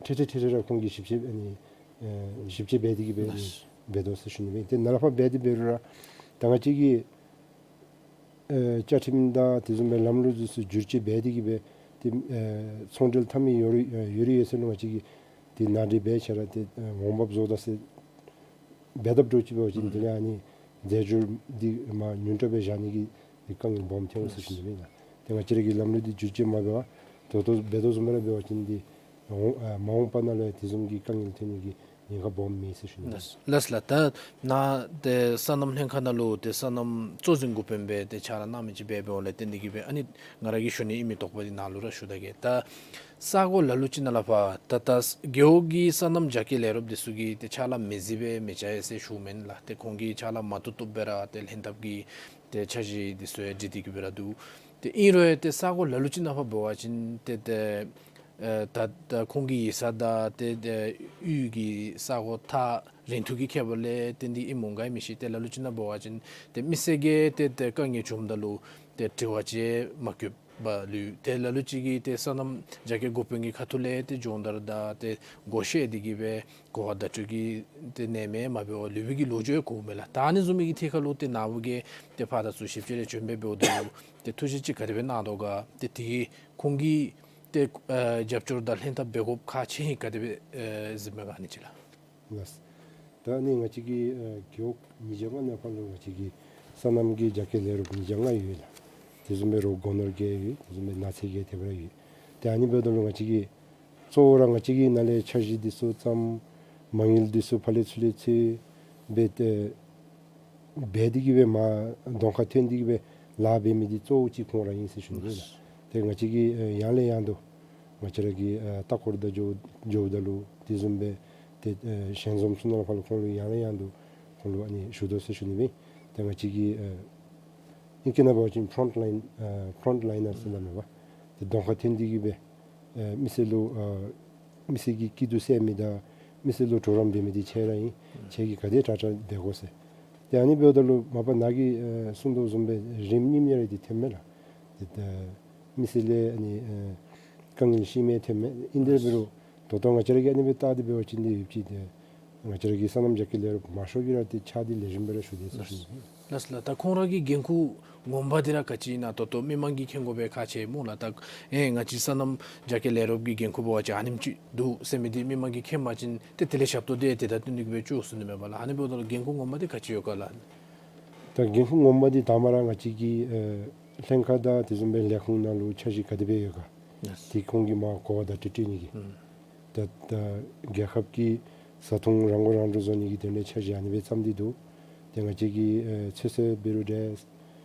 ཐེངས་ཐེངས་ཐེངས་ཐེངས་ར་ཁོང་གིས་ཞིབ་དཔྱད་ཨ་ནི་ཨེ་ཞིབ་དཔྱད་འབད་དེ་གིས་སྦེ་ཨ་ནི་ལགས། འབད་དོ་ཟེར་ཞུ་ནི་སྦེ། ཏེ་ནཱ་ལས་ཕར་འབད་དེ་འབད་རུང་ར་ད་ང་བཅས་ཀྱི་ཨེ་བཅའ་ཁྲིམས་དང་དེ་བཟུམ་སྦེ་ལམ་ལུགས་འདི་ཚུ་བསྒྱུར་བཅོས་འབད་དེ་གིས་སྦེ་ཏེ་ཨེ་ཚོང་འབྲེལ་འཐབ་མི་ཡོད་རིགས་ཨེ་ཡོད་རིགས་ཡོད་ཚད་ལུ་ང་བཅས་ཀྱིས་ཏེ་ནང་འདྲེན་འབད་ཆ་ར་ཏེ་ཨེ་འོང་འབབ་བཟོ་ད་ཟེར་འབད་འཐབ་འགྱོ་ཅི་འབད་བ་ཅིན་དེ་ལས་ཨ་ནི་རྫས་སྦྱོར་འདི་མར་ཉུང་དྲགས་སྦེ་བཞག་ནི་གི་ཏེ་དཀའ་ངལ་སྦོམ་ཐོན་འོང་ཟེར་ཞུ་ནི་ཨིན་ལགས། ཏེ་ང་བཅས་ར་གི་ལམ་ལུགས་འདི་བསྒྱུར་བཅོས་མ་འབད་བར་ད་ལྟོ་འབད་དོ་བཟུམ་སྦེ་ར་འབད་བ་ཅིན་ཏེ་འོང་ཨ་མ་འོངས་པ་ནང་ལུ་ཡང་དེ་བཟུམ་གྱི་དཀའ་ངལ་ཐོན་ནི་གི་ཉེན་ཁ་སྦོམ་མེད་ཟེར་ཞུ་ནི་ཨིན་ལགས། ལགས་ལགས། ད་ནཱ་ཏེ་སོ་ནམ་ལྷན་ཁག་ནང་ལུ་ཏེ་སོ་ནམ་གཙོ་འཛིན་འགོ་དཔོན་སྦེ་ཏེ་ཕྱག་ལཱ་གནང་མི་ཅིག་འབད་འབདཝ་ལས་བརྟེན་ཏེ་གིས་སྦེ་ཨ་ནི་ང་ར་གིས་ཞུ་ནི་ཨིན་མི་དོགས་པ་འདི་ནཱ་ལུ་ར་ཞུ་ད་གེ། ད་ས་གོ་ལ་ལུ་ཅིག་ནང་ལས་ཕར་ད་ད་རྒེད་འོག་གི་སོ་ནམ་རྒྱ་སྐྱེད་ལས་རོགསཔ་འདི་ཚུ་གིས་ཏེ་ཕྱག་ལཱ་མི་མཛད་པས་མི་བྱ་ཡི་ཟེར་ཞུཝ་མེན་ལགས། ཏེ་ཁོང་གིས་ཕྱག་ལཱ་མ་བཏུབ་བཏུབ་སྦེ་ར་ཏེ་ལྷན་ཐབས་ཀྱི་ཏེ་འཆར་གཞི་འདི་ཚུ་ཡང་བསྒྲིགས་ཏེ་གིས་སྦེ་ར་འདུག། ཏེ་ཨིན་རུང་ཡང་ཏེ་ས་གོ་ལ་ལུ་ཅིག་ནང་ཕར་འབད་བ་ཅིན་ཏེ་ཏེ་ཨེ་ད་ད་ཁོང་གི་ཡིག་ཚང་དང་ཏེ་ཏེ་གཡུས་ཀྱི་ས་གོ་ཐག་རིང་ཐུང་གི་ཁྱད་པར་ལས་བརྟེན་ཏེ་ཨིནམ་འོང་ག་ཡང་མི་ཤེས། ཏེ་ལ་ལུ་ཅིག་ནང་འབད་བ་ཅིན་ཏེ་མི་སེར་གྱིས་ཏེ་ཏེ་དཀའ་ངལ་བྱུངམ་ད་ལུ་ཏེ་དྲི་བ་ཅིག་མ་བཀོདཔ་ལུས། ཏེ་ལ་ལུ་ཅིག་གིས་ཏེ་སོ་ནམ་རྒྱ་སྐྱེད་འགོ་དཔོན་གྱི་ཁ་ཐུག་ལས་ཏེ་སྦྱོང་བརྡར་དང་ཏེ་བགོ་བཤའ་འདི་གིས་སྦེ་གོ་བ་བརྡ་སྤྲོད་ཀྱི་ཏེ་གནས་མལ་མ་འབད་བར་ལུས་པའི་གི་ལོ་རྒྱུས་གོཝ་མས་ལགས། ད་ཨ་ནི་བཟུམ་མའི་གི་ཐད་ཁར་ལུ་ཏེ་ནཱ་བུ་གིས་ཏེ་ཕར་དང་ཚུར་ཞིབ་དཔྱད་རེ་བྱོན་སྦེ་འབདཝ་ད་ལུ་ཏེ་ཐུགས་བཞེད་ཅིག་ག་དེ་སྦེ་གནང་དོ་ག། ཏེ་དེ་གིས་ཁོང་གིས་ཏེ་ཨེ་རྒྱབ་སྐྱོར་དང་ལྷན་ཐབས་འབད་དགོཔ་ཁག་ཆེ་ཧིང་ག་དེ་སྦེ་ཨེ་གཟིགས་མས་ག་ཨ་ནི་ཅིག་ལགས། ལགས། ད་ཨ་ནི་ང་བཅས་ཀྱི་ཨེ་རྒེད་འོག་ཉིས་བརྒྱ་ལྔ་ནང་ཕར་ལུ་ང་བཅས་ཀྱི་སོ་ནམ་གྱི་རྒྱ་སྐྱེད་ལས་རོགསཔ་ཉིས་བརྒྱ་ལྔ་ཡོད་ལགས། དེ་བཟུམ་སྦེ་རོགས་སྒོ་ནོར་བརྒྱད་ཡོད། དེ་བཟུམ་སྦེ་ནགས་ཚལ་བརྒྱད་དེ་སྦེ་ར་ཡོད། ཏེ་ཨ་ནི་འབདཝ་ད་ལུ་ང་བཅས་ཀྱིས་གཙོ་བོ་ར་ང་བཅས་ཀྱིས་ནཱ་ལས་འཆར་གཞི་འདི་ཚུ་བརྩམ། མ་དངུལ་འདི་ཚུ་ཕར་ལས་ཚུར་ལས་འཚོལ་འབད་དེ་འབད་དེ་གིས་སྦེ་མར་གདོང་ཁར་ཐོན་ཏེ་གིས་སྦེ་ལཱ་འབད་མི་འདི་གཙོ་བོ་ཅིག་ཁོང་ར་ཨིན་ཟེར་ཞུ་ནི་ཨིན་ལགས། ཏེ་ང་བཅས་ཀྱིས་ཨེ་ཡང་ལས་ཡང་དུ་ང་བཅས་ར་གི་ཨེ་ལྟ་སྐོར་དང་འགྱོ་འགྱོཝ་ད་ལུ་དེ་བཟུམ་སྦེ་ཏེ་ཨེ་ཞིང་འཛོམས་ཚུ་ནང་ཕར་ལུ་ཁོང་ལུ་ཡང་ལས་ཡང་དུ་ཁོང་ལུ་ཨ་ནི་ཞུ་དོ་ཟེར་ཞུ་ནི་ཨིན། ཏེ་ང་བཅས་ཀྱིས་ཨེ་ཨིང་སྐད་ནང་འབད་བ་ཅིན་ཕྲོནཊ་ལའིན་ཨེ་ཕྲོནཊ་ལའིན་ནརསི་ཟེར་སླབ་མས་པ། ཏེ་གདོང་ཁར་ཐོན་ཏེ་གིས་སྦེ་ཨེ་མི་སེར་ལུ་ཨེ་མི་སེར་གྱི་སྐྱིད་སྡུག་བསལ་མི་དང་མི་སེར་ལུ་གྲོགས་རམ་འབད་མི་འདི་ཁྱེད་ར་ཨིན། ཁྱེད་ཀྱིས་ག་དེ་དྲག་དྲག་འབད་དགོ་ཟེར། ཏེ་ཨ་ནི་འབདཝ་ད་ལུ་མ་པ་ནཱ་གིས་ཨེ་གསུང་དོ་བཟུམ་སྦེ་རིམ་གཉིསམ་ཡང་ར་འདི་ཐོནམ་མས་ལགས། ཏེ་ད་མི་སེར་ལས་ཨ་ནི་ཨེ་དཀའ་ངལ་ཤུལ་མ་ཐོནམ་མས། ཨིན་དེ་འབད་རུང་ད་ལྟོ་ང་བཅས་ར་གིས་ཨ་ནི་སྦེ་བལྟ་སྟེ་འབད་བ་ཅིན་འདི་ཡོདཔ་ཅིག་ཏེ་ང་བཅས་ར་གི་སོ་ནམ་རྒྱ་སྐྱེད་ལས་རོགསཔ་མང་ཤོས་ཀྱིས་ར་ཏེ་ཕྱག་འདི་ལེགས་ཤོམ་སྦེ་ར་ཞུ་དེས་ཟེར་ཞུ་ནི། ལགས་ལགས། ད་ཁོང་ར་གི་འགན་ཁུར་ངོ་མ་འདི་ར་ག་ཅི་ཨིན་ན་ད་ལྟོ་མི་མང་གིས་མཁྱེན་དགོ་པའི་ཁག་ཆེ་སྨོ་ལགས། ད་ཨེ་ང་བཅས་སོ་ནམ་རྒྱ་སྐྱེད་ལས་རོགསཔ་གི་འགན་ཁུར་འབད་བ་ཅིན་ཨ་ནེམ་ཅིག་འདུག་ཟེར་མི་འདི་མི་མང་གིས་མཁྱེན་པ་ཅིན་ཏེ་དེ་ལས་ཞབས་ཏོག་འདི་དེ་དང་བསྟུན་ཏེ་གིས་སྦེ་ལྕོགས་ཟེར་ནི་མས་པ་ལགས། ཨ་ནི་འབདཝ་ད་ལུ་འགན་ཁུར་ངོ་མ་འདི་ག་ཅི་ཡོད་ག་ལགས། ད་འགན་ཁུར་ངོ་མ་འདི་དང་པ་ར་ང་བཅས་ཀྱི་ཨེ་ལྷན་ཁག་དང་དེ་བཟུམ་སྦེ་ལས་ཁུངས་ནང་ལུ་འཆར་གཞི་ག་དེ་སྦེ་ཡོད་ག། ལགས། ཏེ་ཁོང་གིས་མར་གོ་བ་བརྡ་སྤྲོད་སྤྲོད་ནི་གི། ཨུམ། ད་ད་རྒྱལ་ཁབ་ཀྱི་བཟའ་འཐུང་རང་མགོ་རང་འདྲོངས་བཟོ་ནི་གི་དོན་ལས་འཆར་གཞི་ཨ་ནི་སྦེ་བརྩམས་ཏེ་འདུག། ཏེ་ང་བཅས་ཀྱི་ཨེ་ཚོད་བསྲེ་འབད་རུང་འདྲ།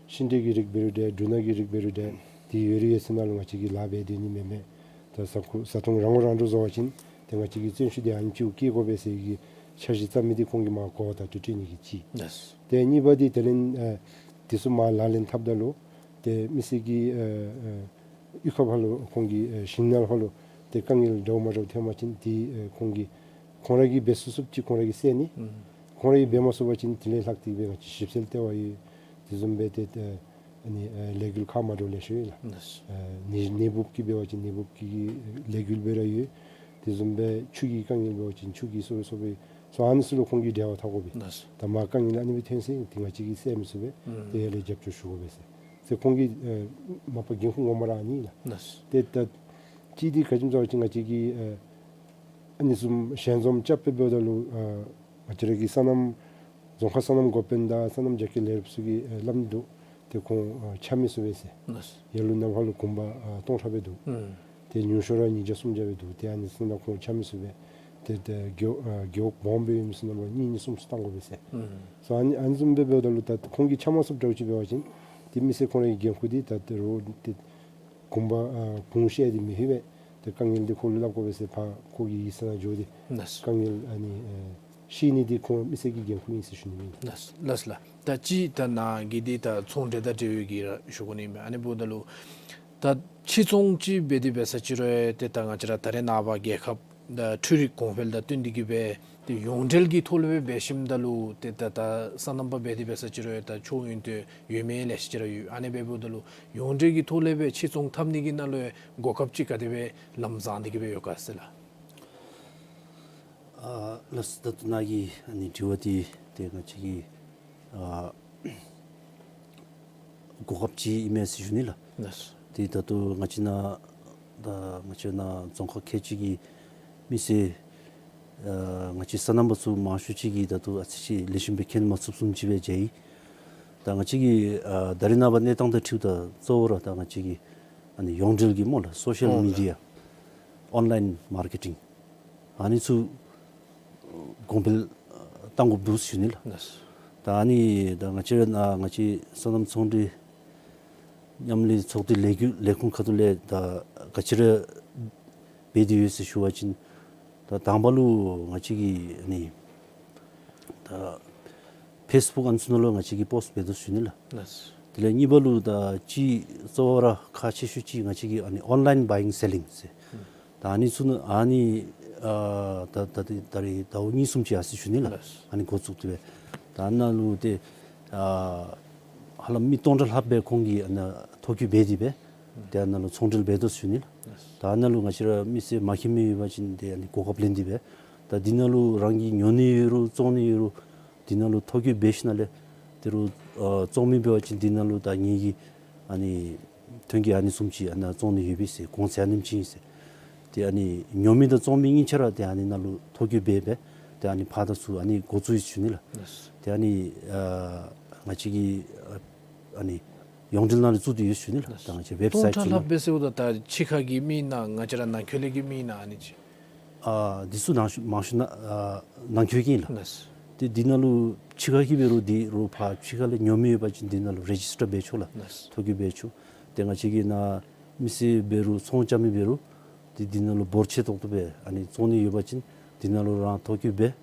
ཤིང་འབྲས་ཀྱི་རིགས་འབད་རུང་འདྲ། འབྲུ་སྣ་གི་རིགས་འབད་རུང་འདྲ། ཏེ་ཡོད་རིགས་ཡོད་ཚད་ནང་ལུ་ང་བཅས་ཀྱིས་ལཱ་འབད་སྡོད་ནི་མེན་མས། ད་བཟའ་འཐུང་བཟའ་འཐུང་རང་མགོ་རང་འདྲོངས་བཟོ་བ་ཅིན་ཏེ་ང་བཅས་ཀྱི་བརྩོན་ཤུགས་འདི་ཨ་ནེམ་ཅིག་བསྐྱེད་དགོ་པས་ཟེར་གྱི་འཆར་གཞི་བརྩམས་མི་འདི་ཁོང་གིས་མར་གོ་བ་བརྡ་སྤྲོད་སྤྲོད་ནི་གི་ཅིག། ལགས། ཏེ་གཉིས་པ་འདི་དེ་ལས་ཨེ་འདི་ཚུ་མར་ལག་ལེན་འཐབ་ད་ལུ་ཏེ་མི་སེར་གྱི་ཨེ་ཨེ་གཡུས་ཁ་ཕར་ལུ་ཁོང་གི་ཨེ་ཞིང་ནང་ཕར་ལུ་ཏེ་དཀའ་ངལ་འདྲཝ་མ་འདྲཝ་ཐོན་པ་ཅིན་ཏེ་ཨེ་ཁོང་གིས་ཁོང་ར་གིས་འབད་ཚུགས་ཚུགསཔ་ཅིག་ཁོང་ར་གིས་བསལ་ནི། ཨུམ། ཁོང་ར་གིས་འབད་མ་ཚུགས་པ་ཅིན་དེ་ལས་ལྷག་སྟེ་སྦེ་ང་བཅས་ཞིབ་འཚོལ་ལྟེ་བ་ཡོད། དེ་བཟུམ་སྦེ་ཏེ་ཨ་ནི་ཨེ་ལས་འགུལ་ཁག་མ་འདྲཝ་ལེ་ཤ་ཡོད་ལགས། ལགས། ཨེ་ནད་ནད་འབུཔ་གིས་འབད་བ་ཅིན་ནད་འབུཔ་གི་ལས་འགུལ་སྦེ་ར་ཡོད། དེ་བཟུམ་སྦེ་ཆུ་གི་དཀའ་ངལ་འབད་བ་ཅིན་ཆུ་གི་སོ་སོ་སྦེ་སོ་ཨ་ནི་ཚུ་ལུ་ཁོང་གིས་འབྲེལ་བ་འཐབ་དགོ་པས། ལགས་སོ། ད་མར་དཀའ་ངལ་ཨ་ནི་སྦེ་ཐོན་ཟེར་ཏེ་ང་བཅས་ཀྱིས་སེལ་མི་ཚུགས་པས། ཨུམ། ཏེ་ཡར་ལས་རྒྱབ་སྐྱོར་ཞུ་དགོ་པས་ཟེར། ཏེ་ཁོང་གིས་ཨེ་མ་པ་འགན་ཁུར་ངོ་མ་ར་ཨ་ནི་ཨིན་ལགས། ལགས་སོ། ཏེ་ད་ཅི་འདི་ག་ཅི་སྨོ་ཟེར་བ་ཅིན་ང་བཅས་ཀྱིས་ཨེ་ཨ་ནི་བཟུམ་ཞལ་འཛོམས་རྐྱབ་སྦེ་འབདཝ་ད་ལུ་ཨ་ང་བཅས་ར་གི་སོ་ནམ་རྫོང་ཁག་སོ་ནམ་འགོ་དཔོན་དང་སོ་ནམ་རྒྱ་སྐྱེད་ལས་རོགསཔ་ཚུ་གིས་ཨེ་སླབ་ནི་འདུག། ཏེ་ཁོང་ཨ་ཆ་མི་ཚུགས་པས་ཟེར། ལགས་སོ། ཡར་ལུ་ནངས་པ་ལུ་གུང་པ་ཨ་སྟོང་ཕྲག་སྦེ་འདུག། ཨུམ། ཏེ་ཉུང་ཤོས་ར་ཉིས་བརྒྱ་སུམ་བརྒྱ་སྦེ་འདུག། ཏེ་ཨ་ནི་ཚུ་ནང་ཁོང་ཆ་མི་ཚུགས་པས། ཏེ་ཏེ་རྒེད་ཨ་རྒེད་འོག་སྦོམ་སྦེ་ཡོད་མི་ཚུ་ནང་ལུ་གཉིས་གཉིས་གསུམ་གསུམ་བཏང་དགོ་པས་ཟེར། ཨུམ། སོ་ཨ་ནི་ཨ་ནི་བཟུམ་སྦེ་འབདཝ་ད་ལུ་ད་ཁོང་གིས་ཆ་མ་ཚུགསཔ་འདྲཝ་ཅིག་འབད་བ་ཅིན་ཏེ་མི་སེར་ཁོང་རའི་འགན་ཁུར་འདི་ད་ཏེ་རོགས་ཏེ་གུང་པ་ཨ་གུང་བཤད་འདི་མི་ལྷོད་པས། ཏེ་དཀའ་ངལ་འདི་ཁོ་ལུ་སླབ་དགོ་པས་ཟེར། ཕར་ཁོ་གི་ཡིག་ཚང་ནང་འགྱོ་སྟེ་ལགས་སོ། དཀའ་ངལ་ཨ་ནི་ཨེ་ཤེས་ནི་འདི་ཁོང་མི་སེར་གྱི་འགན་ཁུར་ཨིན་ཟེར་ཞུ་ནི་ཨིན། ལགས་ལགས་ལགས། ད་ཅི་ད་ནཱ་གི་འདི་ད་ཚོང་འབྲེལ་དང་འབྲེལ་ཡོད་ཀྱི་ར་ཞུ་དགོ་ནི་མས། ཨ་ནི་འབདཝ་ད་ལུ་ད་ཕྱིར་ཚོང་ཅིག་འབད་དེ་འབད་ས་ཅིག་རུང་ཏེ་ད་ང་བཅས་ར་ད་རེས་ནངས་པ་རྒྱལ་ཁབ་ད་འཕྲུལ་རིག་གོང་འཕེལ་དང་བསྟུན་ཏེ་གི་སྦེ་ཏེ་ཡོངས་འབྲེལ་གྱི་ཐོག་ལས་སྦེ་འབད་ཞིནམ་ད་ལུ་ཏེ་ད་ད་སོ་ནམ་པ་འབད་དེ་འབད་ས་ཅིག་རུང་ད་ཆོས་ཡོན་ཏན་ཡོད་མི་ལེ་ཤ་ཅིག་ར་ཡོད། ཨ་ནི་འབདཝ་ད་ལུ་ཡོངས་འབྲེལ་གྱི་ཐོག་ལས་སྦེ་ཕྱིར་ཚོང་འཐབ་ནི་གི་ནང་ལུ་གོ་སྐབས་ཅིག་ག་དེ་སྦེ་ལམ་བཟང་སྟེ་གི་སྦེ་ཡོད་ག་ཟེར་ལགས། ཨ་ལགས་སོ། ད་ལྟོ་ནཱ་གི་ཨ་ནི་དྲི་བ་འདི་ཏེ་ང་བཅས་ཀྱི་ཨ་གོ་སྐབས་ཅིག་ཨིན་མས་ཟེར་ཞུ་ནི་ལགས། ལགས་སོ། ཏེ་ད་ལྟོ་ང་བཅས་ནཱ་ད་ང་བཅས་ནཱ་རྫོང་ཁག་ཁལ་གཅིག་གི་མི་སེར་ཨ་ང་བཅས་སོ་ནམ་པ་ཚུ་མང་ཤོས་ཅིག་གིས་ད་ལྟོ་ཨ་ཙི་ཅིག་ལེགས་ཤོམ་སྦེ་མཁྱེན་མ་ཚུགསཔ་བཟུམ་ཅིག་སྦེ་མཇལ་ཡི། ད་ང་བཅས་ཀྱི་ཨ་ད་རེས་ནངས་པ་གནས་སྟངས་དང་འཁྲིལཝ་ད་གཙོ་བོ་ར་ད་ང་བཅས་ཀྱི་ཨ་ནི་ཡོངས་འབྲེལ་གྱི་སྨོ་ལགས་སོ་ཤལ་ཨོ་མི་ཌི་ཡ་ཨོན་ལཱའིན་མར་ཀེ་ཊིང་ཨ་ནི་ཚུ་གོང་འཕེལ་ཨ་གཏང་དགོཔ་འདུག་ཟེར་ཞུ་ནི་ལགས། ལགས་སོ། ད་ཨ་ནི་ད་ང་བཅས་ར་ནཱ་ང་བཅས་སོ་ནམ་ཚོང་འབྲེལ་མཉམ་ལས་ཚོགས་སྡེ་ལས་འགུལ་ལས་ཁུངས་ཁ་ཐུག་ལས་ད་ག་ཅི་ར་འབད་དེ་ཡོད་ཟེར་ཞུ་བ་ཅིན་ད་དང་པ་ལུ་ང་བཅས་ཀྱིས་ཨ་ནི་ད་ཕེསི་བུཀ་ཨ་ནི་ཚུ་ནང་ལུ་ང་བཅས་ཀྱིས་པོསཊ་འབད་དོ་ཟེར་ཞུ་ནི་ལགས། ལགས་སོ། དེ་ལས་གཉིས་པ་ལུ་ད་ཅིག་གཙོ་བོ་ར་ཁག་ཆེ་ཤོས་ཅིག་ང་བཅས་ཀྱིས་ཨ་ནི་ཨོན་ལཱའིན་བཱ་ཡིང་སེ་ལིང་ཟེར། ཨུམ། ད་ཨ་ནི་ཚུ་ནང་ཨ་ནི་ཨ་ད་ད་ད་རེས་ཟླཝ་གཉིས་གསུམ་ཅིག་ཡར་སོ་ཡི་ཟེར་ཞུ་ནི་ལགས། ལགས་སོ། ཨ་ནི་འགོ་བཙུགས་ཏེ་སྦེ་ད་ཨ་ནཱ་ལུ་ཏེ་ཨ་ཧ་ལམ་མི་སྟོང་ཕྲག་ལྷགཔ་སྦེ་ཁོང་གིས་ཨ་ནཱ་ཐོ་བཀོད་འབད་དེ་སྦེ་ཏེ་ཨ་ནཱ་ལུ་ཚོང་འབྲེལ་འབད་དོ་ཟེར་ཞུ་ནི་ལགས། ལགས་སོ། ད་ཨ་ནཱ་ལུ་ང་བཅས་ར་མི་སེར་མ་མཁྱེན་མི་ཡོད་པ་ཅིན་ཏེ་ཨ་ནི་གོ་སྐབས་ལེན་ཏེ་སྦེ་ད་འདི་ནང་ལུ་རང་གིས་ཉོ་ནི་ཡོད་རུང་བཙོང་ནི་ཡོད་རུང་འདི་ནང་ལུ་ཐོ་བཀོད་འབད་ཞིནམ་ལས་ད་རུང་ཨ་བཙོང་མི་འབད་བ་ཅིན་འདི་ནང་ལུ་ད་ངེ་གི་ཨ་ནི་ཐོན་སྐྱེད་ཨ་ནི་བཟུམ་ཅིག་ཨ་ནཱ་བཙོང་ནི་ཡོད་པས་ཟེར། གོང་ཚད་ཨ་ནེམ་ཅིག་ཨིན་ཟེར། ཏེ་ཨ་ནི་ཉོ་མི་དང་བཙོང་མི་གཉིས་ཆ་ར་ཏེ་ཨ་ནི་ནང་ལུ་ཐོ་བཀོད་འབད་སྦེ་ཏེ་ཨ་ནི་ཕར་དང་ཚུར་ཨ་ནི་འགོ་བཙུགས་ཡི་ཟེར་ཞུ་ནི་ལགས། ལགས་སོ། ཏེ་ཨ་ནི་ཨ་ང་བཅས་ཀྱི་ཨ་ཨ་ནི་ཡོངས་འབྲེལ་ནང་ལུ་བཙུགས་ཏེ་ཡོད་ཟེར་ཞུ་ནི་ལགས། ལགས་སོ། ད་ང་བཅས་ཝེབ་སའིཊ་ཚུ་ནང་སྟོང་ཕྲག་ལྷགཔ་སྦེ་ཟེརཝ་ད་ད་ཕྱི་ཁ་གི་མི་ཨིན་ན་ང་བཅས་ར་ནང་འཁོད་ལས་ཀྱི་མི་ཨིན་ན་ཨ་ནི་ཅིག། ཨ་འདི་ཚུ་ནང་ཤུ་མང་ཤོས་ནང་ཨ་ནང་འཁོད་ཀྱི་ཨིན་ལགས། ལགས་སོ། ཏེ་འདི་ནང་ལུ་ཕྱི་ཁ་གི་འབད་རུང་འདི་རུང་ཕར་ཕྱི་ཁ་ལས་ཉོ་མི་ཡོད་པ་ཅིན་འདི་ནང་ལུ་རེ་ཇིསི་ཊར་འབད་ཆོག་ལགས། ལགས་སོ། ཐོ་བཀོད་འབད་ཆོག། ཏེ་ང་བཅས་ཀྱི་ནཱ་མི་སེར་འབད་རུང་ཚོང་རྐྱབ་མི་འབད་རུང་ཏེ་འདི་ནང་ལུ་འབོར་ཆེ་ཏོག་ཏོ་སྦེ་ཨ་ནི་བཙོང་ནི་ཡོད་པ་ཅིན་འདི་ནང་ལུ་རང་ཐོ་བཀོད་འབད།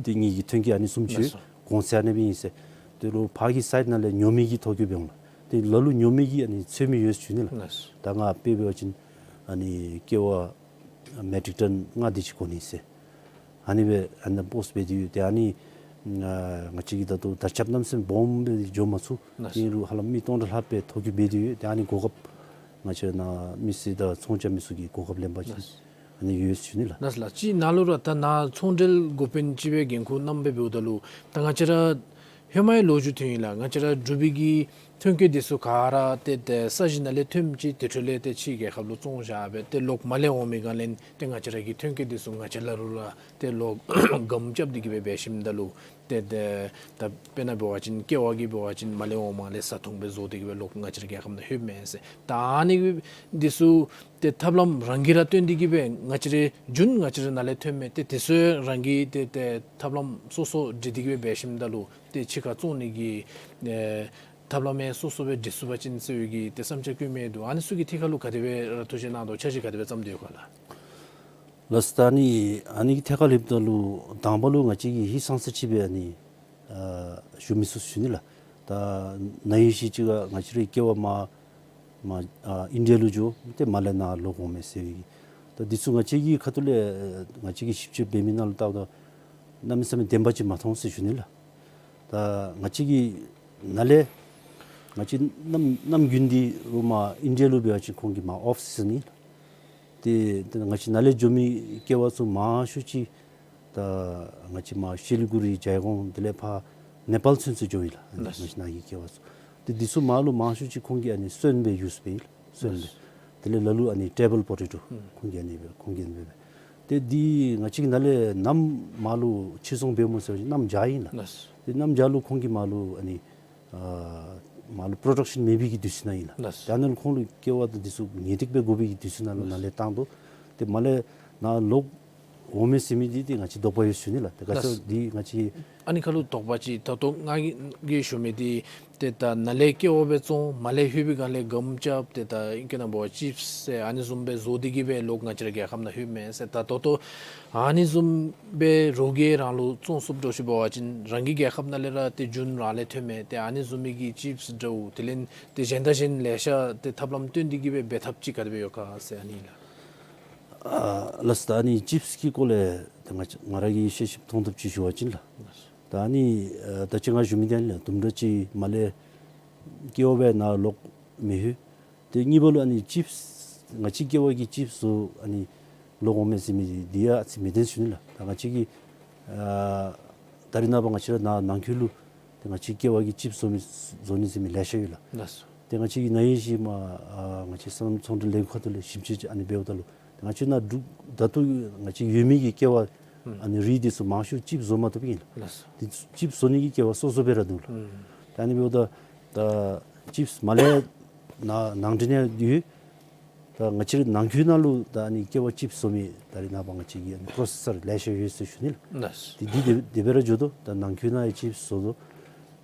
ཏེ་ངེ་གི་ཐོན་སྐྱེད་ཨ་ནི་བཟུམ་ཅིག། ལགས་སོ། གོང་ཚད་ཨ་ནེམ་ཨིན་ཟེར། ཏེ་རོགས་ཕར་གྱི་སའིཊ་ནང་ལས་ཉོ་མི་གི་ཐོ་བཀོད་འབད་འོང་ལགས། ཏེ་ལ་ལུ་ཉོ་མི་གི་ཨ་ནི་ཚོད་མི་ཡོད་ཟེར་ཞུ་ནི་ལགས། ལགས་སོ། ད་ང་དཔེ་འབད་བ་ཅིན་ཨ་ནི་ཀེ་བ་མེ་ཊིག་ཊོན་ལྔ་དེ་ཅིག་དགོ་ནི་ཟེར། ཨ་ནི་སྦེ་ཨ་ནཱ་པོསཊ་འབད་དེ་ཡོད། ཏེ་ཨ་ནི་ཨ་ང་བཅས་ཀྱིས་ད་ལྟོ་དར་ཁྱབ་གནམ་མེད་ས་མེད་སྦོམ་སྦེ་འགྱོ་མ་ཚུགས། ལགས་སོ། ཨིན་རུང་ཧ་ལམ་མི་སྟོང་ཕྲག་ལྷགཔ་སྦེ་ཐོ་བཀོད་འབད་དེ་ཡོད། ཏེ་ཨ་ནི་གོ་སྐབས་ང་བཅས་ནཱ་མི་སེར་དང་ཚོང་རྐྱབ་མི་ཚུ་གིས་གོ་སྐབས་ལེན་པ་ཅིན་ལགས་སོ། ཨ་ནི་ཡོད་ཟེར་ཞུ་ནི་ལགས། ལགས་སོ་ལགས། ཅིག་ནཱ་ལུ་ར་ད་ནཱ་ཚོང་འབྲེལ་འགོ་དཔོན་ཅིག་སྦེ་འགན་ཁུར་བསྣམས་སྦེ་འབདཝ་ད་ལུ་ད་ང་བཅས་ར་ཧེ་མའི་ལོ་རྒྱུས་ཐོན་ཡི་ལགས། ང་བཅས་ར་འབྲུག་པའི་གི་ཐོན་སྐྱེད་འདི་ཚུ་ག་ར་ཏེ་ཏེ་ས་གཞི་ནང་ལས་ཐོནམ་ཅིག་ཏེ་འཕྲོ་ལས་ཏེ་ཕྱི་རྒྱལ་ཁབ་ལུ་བཙོང་བཞག་སྦེ་ཏེ་ལོག་མ་ལས་འོང་མི་ག་ལས་ཏེ་ང་བཅས་ར་གི་ཐོན་སྐྱེད་འདི་ཚུ་ང་བཅས་ལ་རུང་ར་ཏེ་ལོག་སྒམ་རྐྱབ་སྟེ་གི་སྦེ་འབད་ཞིནམ་ད་ལུ་ཏེ་ཏེ་ད་དཔེར་ན་འབད་བ་ཅིན་ཀེ་བ་གི་འབད་བ་ཅིན་མ་ལས་འོང་མ་ལས་བཟའ་འཐུང་སྦེ་བཟོ་སྟེ་གི་སྦེ་ལོག་ང་བཅས་ར་རྒྱལ་ཁབ་ནང་ལྷོད་མས་ཟེར། ད་ཨ་ནི་འདི་ཚུ་ཏེ་ཐབས་ལམ་རང་གིས་ར་བཏོན་ཏེ་གི་སྦེ་ང་བཅས་ར་རྒྱུན་ང་བཅས་ར་ནང་ལས་ཐོན་མི་ཏེ་དེ་ཚུ་རང་གིས་ཏེ་ཏེ་ཐབས་ལམ་སོ་སོ་སྒྲིག་སྟེ་གི་སྦེ་འབད་ཞིནམ་ད་ལུ་ཏེ་ཕྱི་ཁར་བཙོང་ནི་གི་ཨེ་ཐབས་ལམ་ཡང་སོ་སོ་སྦེ་སྒྲིག་ཚུགས་པ་ཅིན་ཟེར་བའི་གི་ཏེ་བསམ་འཆར་བཀོད་མི་འདུག། ཨ་ནི་ཚུ་གི་ཐད་ཁར་ལུ་ག་དེ་སྦེ་ར་ཐུགས་བཞེད་གནང་དོ། འཆར་གཞི་ག་དེ་སྦེ་བརྩམས་ཏེ་ཡོད་ག་ལགས། ལགས་སོ། ད་ཨ་ནི་ཨ་ནི་གི་ཐད་ཁར་ལྷོདཔ་ད་ལུ་དང་པ་ལུ་ང་བཅས་ཀྱིས་ཧིང་སངས་ས་ཅིག་སྦེ་ཨ་ནི་ཨ་ཞུ་མི་ཚུགས་ཟེར་ཞུ་ནི་ལགས། ད་ན་ཧིང་ཅིག་ཁར་ང་བཅས་རའི་ཀེ་བ་མར་མར་ཨ་ཨིན་ཌི་ཡ་ལུ་འགྱོ་ཏེ་མར་ལས་ནཱ་ལོག་འོང་མས་ཟེར་བའི་གི། ད་འདི་ཚུ་ང་བཅས་ཀྱི་ཁ་ཐུག་ལས་ང་བཅས་ཀྱིས་ཞིབ་དཔྱད་འབད་མི་ནང་ལུ་བལྟཝ་ད་གནམ་མེད་ས་མེད་བདེན་པ་ཅིག་མ་མཐོང་ཟེར་ཞུ་ནི་ལགས། ད་ང་བཅས་ཀྱི་ནཱ་ལས་ང་བཅས་གནམ་གནམ་དགུན་འདི་རུང་མར་ཨིན་ཌི་ཡ་ལུ་འབད་བ་ཅིན་ཁོང་གི་མར་ཨོཕ་སི་ཛན་ཨིན། ཏེ་ཏེ་ང་བཅས་ནཱ་ལས་འགྱོ་མི་ཀེ་བ་ཚུ་མང་ཤོས་ཅིག་ད་ང་བཅས་མར་ཤི་ལི་གུ་རི་ཇའི་གོང་དེ་ལས་ཕར་ནེ་པཱལ་ཚུན་ཚོད་འགྱོཝ་ཨིན་ལགས། ཨ་ནི་ལགས། ང་བཅས་ནཱ་གི་ཀེ་བ་ཚུ། ཏེ་འདི་ཚུ་མར་ལུ་མང་ཤོས་ཅིག་ཁོང་གིས་ཨ་ནི་སོན་སྦེ་ཡུསི་འབད་ཡི་ལགས། སོན་སྦེ། ལགས། དེ་ལས་ལ་ལུ་ཨ་ནི་ཊེ་བཱལ་པོ་ཊེ་ཊོ། ཨུམ། ཁོང་གིས་ཨ་ནི་སྦེ་ཁོང་གིས་ཨ་ནི་སྦེ་འབད། ཏེ་འདི་ང་བཅས་ཀྱིས་ནཱ་ལས་ནམ་མར་ལུ་ཕྱིར་ཚོང་འབདཝ་སྨོ་ཟེར་བ་ཅིན་གནམ་བྱཱར་ཨིན་ལགས། ལགས། ཏེ་གནམ་བྱཱར་ལུ་ཁོང་གིས་མར་ལུ་ཨ་ནི་ཨ་མར་ལུ་པྲོ་ཌག་ཤཱན་མེད་པའི་གི་དུས་ཚོད་ནང་ཨིན་ལགས། ལགས། ད་ནཱ་ལུ་ཁོང་ལུ་ཀེ་བ་དང་འདི་ཚུ་ངེས་ཏིག་སྦེ་དགོ་པའི་གི་དུས་ཚོད་ནང་ལུ་ལགས། ནཱ་ལས་བཏང་དོ། ཏེ་མར་ལས་ནཱ་ལོག་འོང་མས་ཟེར་མི་འདི་ཏེ་ང་བཅས་དོགས་པ་ཡོད་ཟེར་ཞུ་ནི་ལགས། ཏེ་ག་ཅི་ལགས། འདི་ང་བཅས། ཨ་ནི་ཁར་ལུ་དོགས་པ་ཅིག་ད་ལྟོ་ང་གིས་ཞུ་མི་འདི་ཏེ་ད་ནཱ་ལས་ཀེ་བ་སྦེ་བཙོང་མར་ལས་ལྷོད་པའི་སྒང་ལས་སྒམ་རྐྱབ་ཏེ་ད་ཨིང་སྐད་ནང་འབད་བ་ཅིཔསི་ཟེར་ཨ་ནི་བཟུམ་སྦེ་བཟོ་སྟེ་གིས་སྦེ་ལོག་ང་བཅས་ར་རྒྱལ་ཁབ་ནང་ལྷོདཔ་མས་ཟེར། ད་ད་ལྟོ་ཨ་ནི་བཟུམ་སྦེ་རོགས་ཀྱིས་རང་ལུ་བཙོང་ཚུགསཔ་འདྲཝ་ཅིག་འབད་བ་ཅིན་རང་གི་རྒྱལ་ཁབ་ནང་ལས་ར་ཏེ་རྒྱུན་རང་ལས་ཐོནམ་མས། ཏེ་ཨ་ནི་བཟུམ་མའི་གི་ཅིཔསི་འདྲཝ་དེ་ལས་ཏེ་གཞན་དང་གཞན་ལེ་ཤ་ཏེ་ཐབས་ལམ་སྟོན་ཏེ་གིས་སྦེ་འབད་ཐབས་ཅིག་ག་དེ་སྦེ་ཡོད་ག་ཟེར་ཨ་ནི་ལགས། ཨ་ལགས། ད་ཨ་ནི་ཅིཔསི་གི་སྐོར་ལས་ད་ང་ང་ར་གིས་ཤེས་ཤེསཔ་མཐོང་ཐངས་ཅིག་ཞུ་བ་ཅིན་ལགས། ད་ཨ་ནི་ཨ་ད་ཅི་ང་ཞུ་མི་འདི་ཨ་ནི་ལགས། དུམ་གྲ་ཅིག་མར་ལས་ཀེ་བ་སྦེ་ནཱ་ལོག་མི་ལྷོད། ཏེ་གཉིས་པ་ལུ་ཨ་ནི་ཅིཔསི་ང་བཅས་ཀེ་བ་གི་ཅིཔསི་བཟོ་ཨ་ནི་ལོག་འོང་མས་ཟེར་མི་འདི་ཡང་ཨ་ཙི་མི་བདེན་ཟེར་ཞུ་ནི་ལགས། ད་ང་བཅས་ཀྱིས་ཨ་ད་རེས་ནངས་པ་ང་བཅས་ར་ནཱ་ནང་འཁོད་ལུ་ཏེ་ང་བཅས་ཀེ་བ་གི་ཅིཔསི་བཟོ་མི་བཟོ་ནི་ཟེར་མི་ལེ་ཤ་ཡོད་ལགས། ལགས་སོ། ཏེ་ང་བཅས་ཀྱིས་ན་ཧིང་ཅིག་མར་ཨ་ང་བཅས་སོ་ནམ་ཚོང་འབྲེལ་ལས་འགུལ་ཁ་ཐུག་ལས་ཞིབ་དཔྱད་ཅིག་ཨ་ནི་འབདཝ་ད་ལུ་ཏེ་ང་བཅས་ནཱ་འབྲུག་ད་ལྟོ་ང་བཅས་ཡོད་མི་གི་ཀེ་བ་ཨུམ་ཨ་ནི་རིགས་འདི་ཚུ་མང་ཤོས་ཅིཔསི་བཟོ་མ་བཏུབ་ཨིན་ལགས། ལགས་སོ། ཏེ་ཅིཔསི་བཟོ་ནི་གི་ཀེ་བ་སོ་སོ་སྦེ་ར་འདུག་ལགས། ཨུམ། ད་ཨ་ནི་འབདཝ་ད་ད་ཅིཔསི་མར་ལས་ནཱ་ནང་འདྲེན་ཡང་ཡོད། ད་ང་བཅས་ར་ནང་འཁོད་ནང་ལུ་ད་ཨ་ནི་ཀེ་བ་ཅིཔསི་བཟོ་མི་ད་རེས་ནངས་པ་ང་བཅས་ཀྱི་ཨ་ནི་པྲོ་སེ་སར་ལེ་ཤ་ཡོད་ཟེར་ཞུ་ནི་ལགས། ལགས། ཏེ་འདི་དེ་དེ་སྦེ་ར་འགྱོ་དོ། ད་ནང་འཁོད་ནང་ཡང་ཅིཔསི་བཟོ་དོ།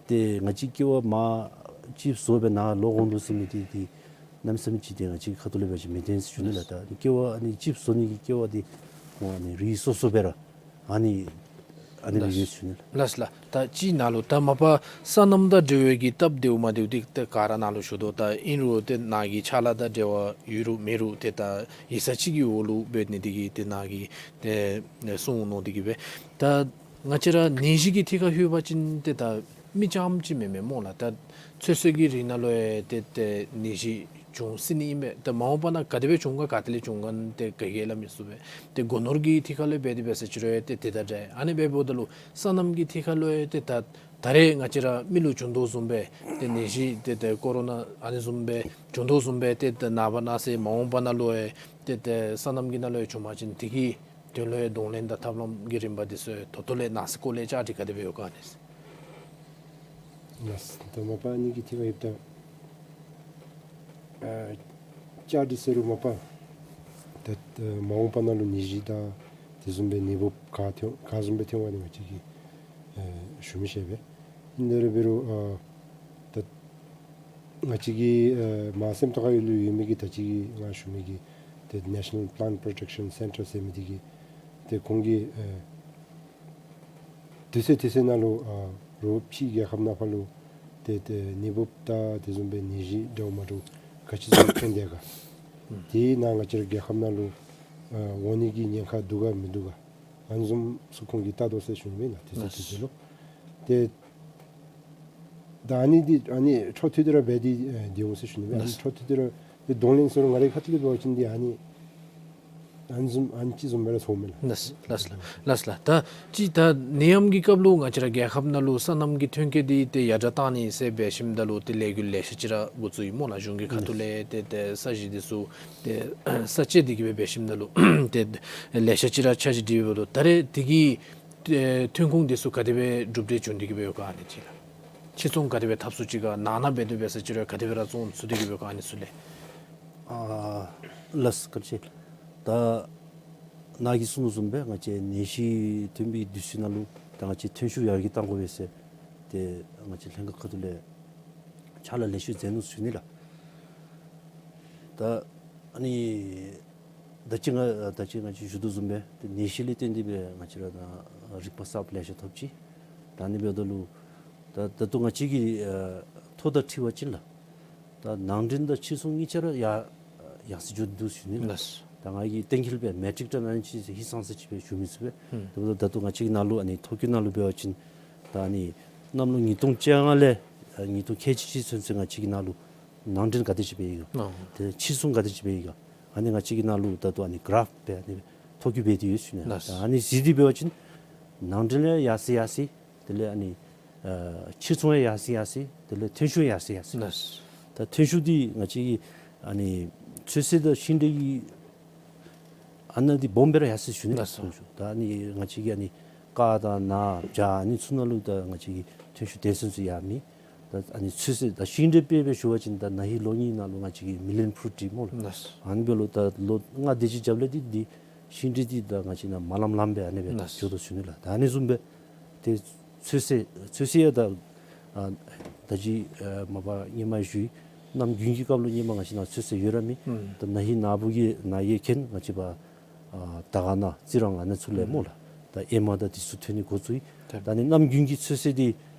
ཏེ་ང་བཅས་ཀེ་བ་མར་ཅིཔསི་བཟོ་སྦེ་ནཱ་ལོག་འོང་དོ་ཟེར་མི་འདི་ཏེ་གནམ་མེད་ས་མེད་ཅིག་ཏེ་ང་བཅས་ཁ་ཐུག་ལས་འབད་བ་ཅིན་མི་བདེན་ཟེར་ཞུ་ནི་ལགས། ད་ཀེ་བ་ཨ་ནི་ཅིཔསི་བཟོ་ནི་གི་ཀེ་བ་འདི་ཁོང་ཨ་ནི་རིགས་སོ་སོ་སྦེ་ར་ཨ་ནི་ཨ་ནི་སྦེ་ཡོད་ཟེར་ཞུ་ནི་ལགས། ལགས་ལགས། ད་ཅི་ནཱ་ལུ་ད་མ་པ་སོ་ནམ་དང་འབྲེལ་བའི་གི་སྟབས་བདེཝ་མ་བདེཝ་འདི་ད་ག་ར་ནཱ་ལུ་ཞུ་དོ། ད་ཨིན་རུང་ཏེ་ནཱ་གི་ཕྱག་ལཱ་དང་འབྲེལ་བ་ཡོད་རུང་མེད་རུང་ཏེ་ད་ཡིག་ཚང་ཅིག་གི་འོག་ལུ་འབད་ནི་འདི་གིས་ཏེ་ནཱ་གིས་ཏེ་གསུངས་ནུག། འདི་གིས་སྦེ་ད་ང་བཅས་ར་ནད་གཞི་གི་ཐད་ཁར་ལྷོད་པ་ཅིན་ཏེ་ད་མི་རྐྱངམ་ཅིག་མེན་མས་སྨོ་ལགས། ད་ཚོད་བསྲེ་གི་རིགས་ནང་ལུ་ཡང་ཏེ་ཏེ་ནད་གཞི་འབྱུང་སྲིད་ནི་ཨིན་པས། ད་མ་འོངས་པ་ནང་ག་དེ་སྦེ་འབྱུང་ག་ག་ཏེ་ལས་འབྱུང་ག་ཏེ་ག་གིས་སླབ་མི་ཚུགས་པས། ཏེ་སྒོ་ནོར་གྱི་ཐད་ཁར་ལུ་འབད་དེ་འབད་ས་ཅིག་རུང་ཡང་ཏེ་དེ་དང་འདྲ། ཨ་ནི་འབདཝ་ད་ལུ་སོ་ནམ་གྱི་ཐད་ཁར་ལུ་ཡང་ཏེ་ད་ད་རེས་ང་བཅས་ར་མི་ལུ་བྱུང་དོ་བཟུམ་སྦེ་ཏེ་ནད་གཞི་ཏེ་ཏེ་ཀོ་རོ་ན་ཨ་ནི་བཟུམ་སྦེ་བྱུང་དོ་བཟུམ་སྦེ་ཏེ་ཏེ་ནངས་པ་གནངས་ཚེ་མ་འོངས་པ་ནང་ལུ་ཡང་ཏེ་ཏེ་སོ་ནམ་གྱི་ནང་ལུ་ཡང་བྱུང་པ་ཅིན་དེ་གི་དོན་ལུ་ཡང་གདོང་ལེན་དང་ཐབས་ལམ་གྱི་རིམ་པ་འདི་ཚུ་ཡང་ད་ལྟོ་ལས་ནང་གསེས་སྐོར་ལས་བཅར་འདྲི་ག་དེ་སྦེ་ཡོད་ག་ཨ་ནི། ལགས། ད་མ་པ་ཨ་ནི་གི་ཐད་ཁར་ཡོདཔ་ད་ཨ་བཅར་འདྲི་ཟེར་རུང་མ་པ་ད་ཨ་མ་འོངས་པ་ནང་ལུ་ནད་གཞི་དང་དེ་བཟུམ་སྦེ་ནད་འབུཔ་ག་ཐོན་ག་བཟུམ་སྦེ་ཐོན་འོང་ནི་ང་བཅས་ཀྱིས་ཨ་ཞུ་མི་ཤེས་པས། ཨིན་རུང་འབད་རུང་ཨ་ད་ང་བཅས་ཀྱི་ཨ་མ་སེམས་རྟོགས་ཁ་ལུ་ཡོད་མི་གི་ད་ཅི་གི་ང་ཞུ་མི་གི་ཏེ་National Plant Protection Centre ཟེར་མི་འདི་གིས་ཏེ་ཁོང་གིས་ཨ་དུས་ཚོད་དུས་ཚོད་ནང་ལུ་ཨ་རོགས་ཕྱི་རྒྱལ་ཁབ་ནང་ཕར་ལུ་ཏེ་ཏེ་ནད་འབུཔ་དང་དེ་བཟུམ་སྦེ་ནད་གཞི་འདྲཝ་མ་འདྲཝ་ག་ཅི་ཚུ་ཐོན་དེས་ག། དེ་ནང་ང་བཅས་ར་རྒྱལ་ཁབ་ནང་ལུ་ཨ་འོང་ནི་གི་ཉེན་ཁ་འདུག་ག་མིན་འདུག་ག། ཨ་ནི་བཟུམ་ཚུ་ཁོང་གིས་བལྟ་དོ་ཟེར་ཞུ་ནི་མས་ལགས། དུས་ཚོད་དུས་ཚོད་ལུ། ཏེ་ད་ཨ་ནི་འདི་ཨ་ནི་འཕྲོ་མཐུད་དེ་ར་འབད་དེ་ཨེ་འདི་འོང་ཟེར་ཞུ་ནི་མས། ཨ་ནི་ལགས། འཕྲོ་མཐུད་དེ་ར་ཏེ་གདོང་ལེན་ཟེར་རུང་ང་རའི་ཁ་ཐུག་ལས་འབད་བ་ཅིན་འདི་ཨ་ནི་ཨ་ནི་བཟུམ་ཨ་ནི་ཅིག་བཟུམ་སྦེ་ར་ཚོརཝ་མས་ལགས། ལགས་ལགས་ལགས་ལགས། ད་ཅི་ད་ནད་ཡམས་ཀྱི་སྐབས་ལུ་ང་བཅས་ར་རྒྱལ་ཁབ་ནང་ལུ་སོ་ནམ་གྱི་ཐོན་སྐྱེད་འདི་ཏེ་ཡར་དྲག་གཏང་ནི་ཟེར་འབད་ཞིནམ་ད་ལུ་ཏེ་ལས་འགུལ་ལེ་ཤ་ཅིག་ར་འགོ་བཙུགས་ཡི་སྨོ་ལགས། གཞུང་གི་ཁ་ཐུག་ལས་ཏེ་ཏེ་ས་གཞི་འདི་ཚུ་ཏེ་ས་བཅད་དེ་གིས་སྦེ་འབད་ཞིནམ་ད་ལུ་ཏེ་ལེ་ཤ་ཅིག་ར་འཆར་གཞི་འདི་འབདཝ་ད་ད་རེས་དེ་གི་ཨེ་ཐོན་ཁུངས་འདི་ཚུ་ག་དེ་སྦེ་གྲུབ་འབྲས་བྱུང་སྟེ་གིས་སྦེ་ཡོད་ག་ཨ་ནི་ཅིག་ལགས། ཕྱིར་ཚོང་ག་དེ་སྦེ་འཐབ་ཚུགས་ཅི་ག། ནང་ན་འབད་དེ་འབད་ས་ཅིག་རུང་ག་དེ་སྦེ་ར་བཙོང་ཚུགས་ཏེ་གིས་སྦེ་ཡོད་ག་ཨ་ནི་ཚུ་ལས། ཨ་ལགས་སོ། བཀའ་དྲིན་ཆེ། ད་ནཱ་གིས་གསུངས་དོ་བཟུམ་སྦེ་ང་བཅས་ནད་གཞི་ཐོན་པའི་དུས་ཚོད་ནང་ལུ་ད་ང་བཅས་ཐོན་ཤུགས་ཡར་རྒྱས་གཏང་དགོ་པས་ཟེར་ཏེ་ང་བཅས་ལྷན་ཁག་ཁ་ཐུག་ལས་ཕྱག་ལཱ་ལེ་ཤ་མཛད་ནུག་ཟེར་ཞུ་ནི་ལགས། ད་ཨ་ནི་ད་ཅི་ང་ད་ཅི་ང་བཅས་ཞུ་དོ་བཟུམ་སྦེ་ཏེ་ནད་གཞི་ལས་བརྟེན་ཏེ་སྦེ་ང་བཅས་ར་ད་རིག་པ་གསརཔ་ལེ་ཤ་ཐོབ་ཅི། ད་ཨ་ནི་འབདཝ་ད་ལུ་ད་ད་ལྟོ་ང་བཅས་ཀྱི་ཨ་ཐོ་དང་འཁྲིལ་བ་ཅིན་ལགས། ད་ནང་འདྲེན་དང་ཕྱིར་ཚོང་གཉིས་ཆ་ར་ཡར་ཡར་སེང་འགྱོ་དོ་ཟེར་ཞུ་ནི་ལགས། ལགས། ད་ང་གིས་གཏན་འཁེལ་སྦེ་མེ་ཊིག་ཊོན་ཨ་ནི་ཅིག་ཟེར་ཧིང་སངས་ས་ཅིག་སྦེ་ཞུ་མི་ཚུགས་པས། ཨུམ། ད་ད་ལྟོ་ང་བཅས་ཀྱི་ནང་ལུ་ཨ་ནི་ཐོ་བཀོད་ནང་ལུ་འབད་བ་ཅིན་ད་ཨ་ནི་གནམ་ལོ་ཉིས་སྟོང་བཅོ་ལྔ་ལས་ཨ་ཉིས་སྟོང་ཁལ་གཅིག་ཅིག་ཚུན་ཚོད་ང་བཅས་ཀྱི་ནང་ལུ་ནང་འདྲེན་ག་དེ་ཅིག་འབད་ཡི་ག། ཨོ། དེ་ཕྱིར་ཚོང་ག་དེ་ཅིག་འབད་ཡི་ག། ཨ་ནི་ང་བཅས་ཀྱི་ནང་ལུ་ད་ལྟོ་ཨ་ནི་ག་རཱཕ་སྦེ་ཨ་ནི་ཐོ་བཀོད་འབད་དེ་ཡོད་ཟེར་ཞུ་ནི་ལགས། ལགས། ད་ཨ་ནི་གཟིགས་ཏེ་འབད་བ་ཅིན་ནང་འདྲེན་ཡང་ཡར་སོ་ཡར་སོ། དེ་ལས་ཨ་ནི་ཨ་ཕྱིར་ཚོང་ཡང་ཡར་སོ་ཡར་སོ། དེ་ལས་ཐོན་ཤུགས་ཡང་ཡར་སོ་ཡར་སོ། ལགས། ད་ཐོན་ཤུགས་འདི་ང་བཅས་ཀྱི་ཨ་ནི་ཚོད་བསྲེ་དང་ཤིང་འབྲས་ཀྱི་ཨ་ནི་འདི་སྦོམ་སྦེ་ར་ཡར་སོ་ཟེར་ཞུ་ནི་ལགས། ལགས་སོ། ཐོན་ཤུགས། ད་ཨ་ནི་ང་བཅས་ཀྱི་ཨ་ནི་ཀར་དང་ནཱ་བྱཱ་ཨ་ནི་ཚུ་ནང་ལུ་ད་ང་བཅས་ཀྱི་ཐོན་ཤུགས་དེ་བཟུམ་ཚུ་ཡང་མེད། ད་ཨ་ནི་ཚོད་བསྲེ་ད་ཤིང་འབྲས་དཔེ་སྦེ་ཞུ་བ་ཅིན་ད་ན་ཧིང་ལོ་གཉིས་ནང་ལུ་ང་བཅས་ཀྱི་མི་ལིའོན་ཕུ་རུཊ་ཊི་སྨོ་ལགས། ལགས་སོ། ཨ་ནི་འབདཝ་ལུ་ད་ལོ་ལྔ་དེ་ཅིག་རྒྱབ་ལས་འདི་འདི་ཤིང་འབྲས་འདི་ད་ང་བཅས་ནང་མ་ལངམ་ལངམ་སྦེ་ཨ་ནི་སྦེ་ལགས་སོ། འགྱོ་དོ་ཟེར་ཞུ་ནི་ལགས། ད་ཨ་ནི་བཟུམ་སྦེ་ཏེ་ཚོད་བསྲེ་ཚོད་བསྲེ་ཡང་ད་ཨ་ད་ཅི་ཨ་མ་པ་སྔོན་མ་ཞུ་ཡི། གནམ་དགུན་གྱི་སྐབས་ལུ་སྔོན་མ་ང་བཅས་ནང་ཚོད་བསྲེ་ཡོད་ར་མེད། ཨུམ། ད་ན་ཧིང་ནཱ་བུ་གི་ནཱ་གིས་མཁྱེན། ང་བཅས་པ་ཨ་དར་དཀར་ནང་རྩི་རང་ཨ་ནཱ་ཚུ་ལས་སྨོ་ལགས། ད་ཨེ་མ་དང་འདི་ཚུ་ཐོན་ནི་འགོ་བཙུགས་ཡི། ད་ཨ་ནི་གནམ་དགུན་གྱི་ཚོད་བསྲེ་འདི་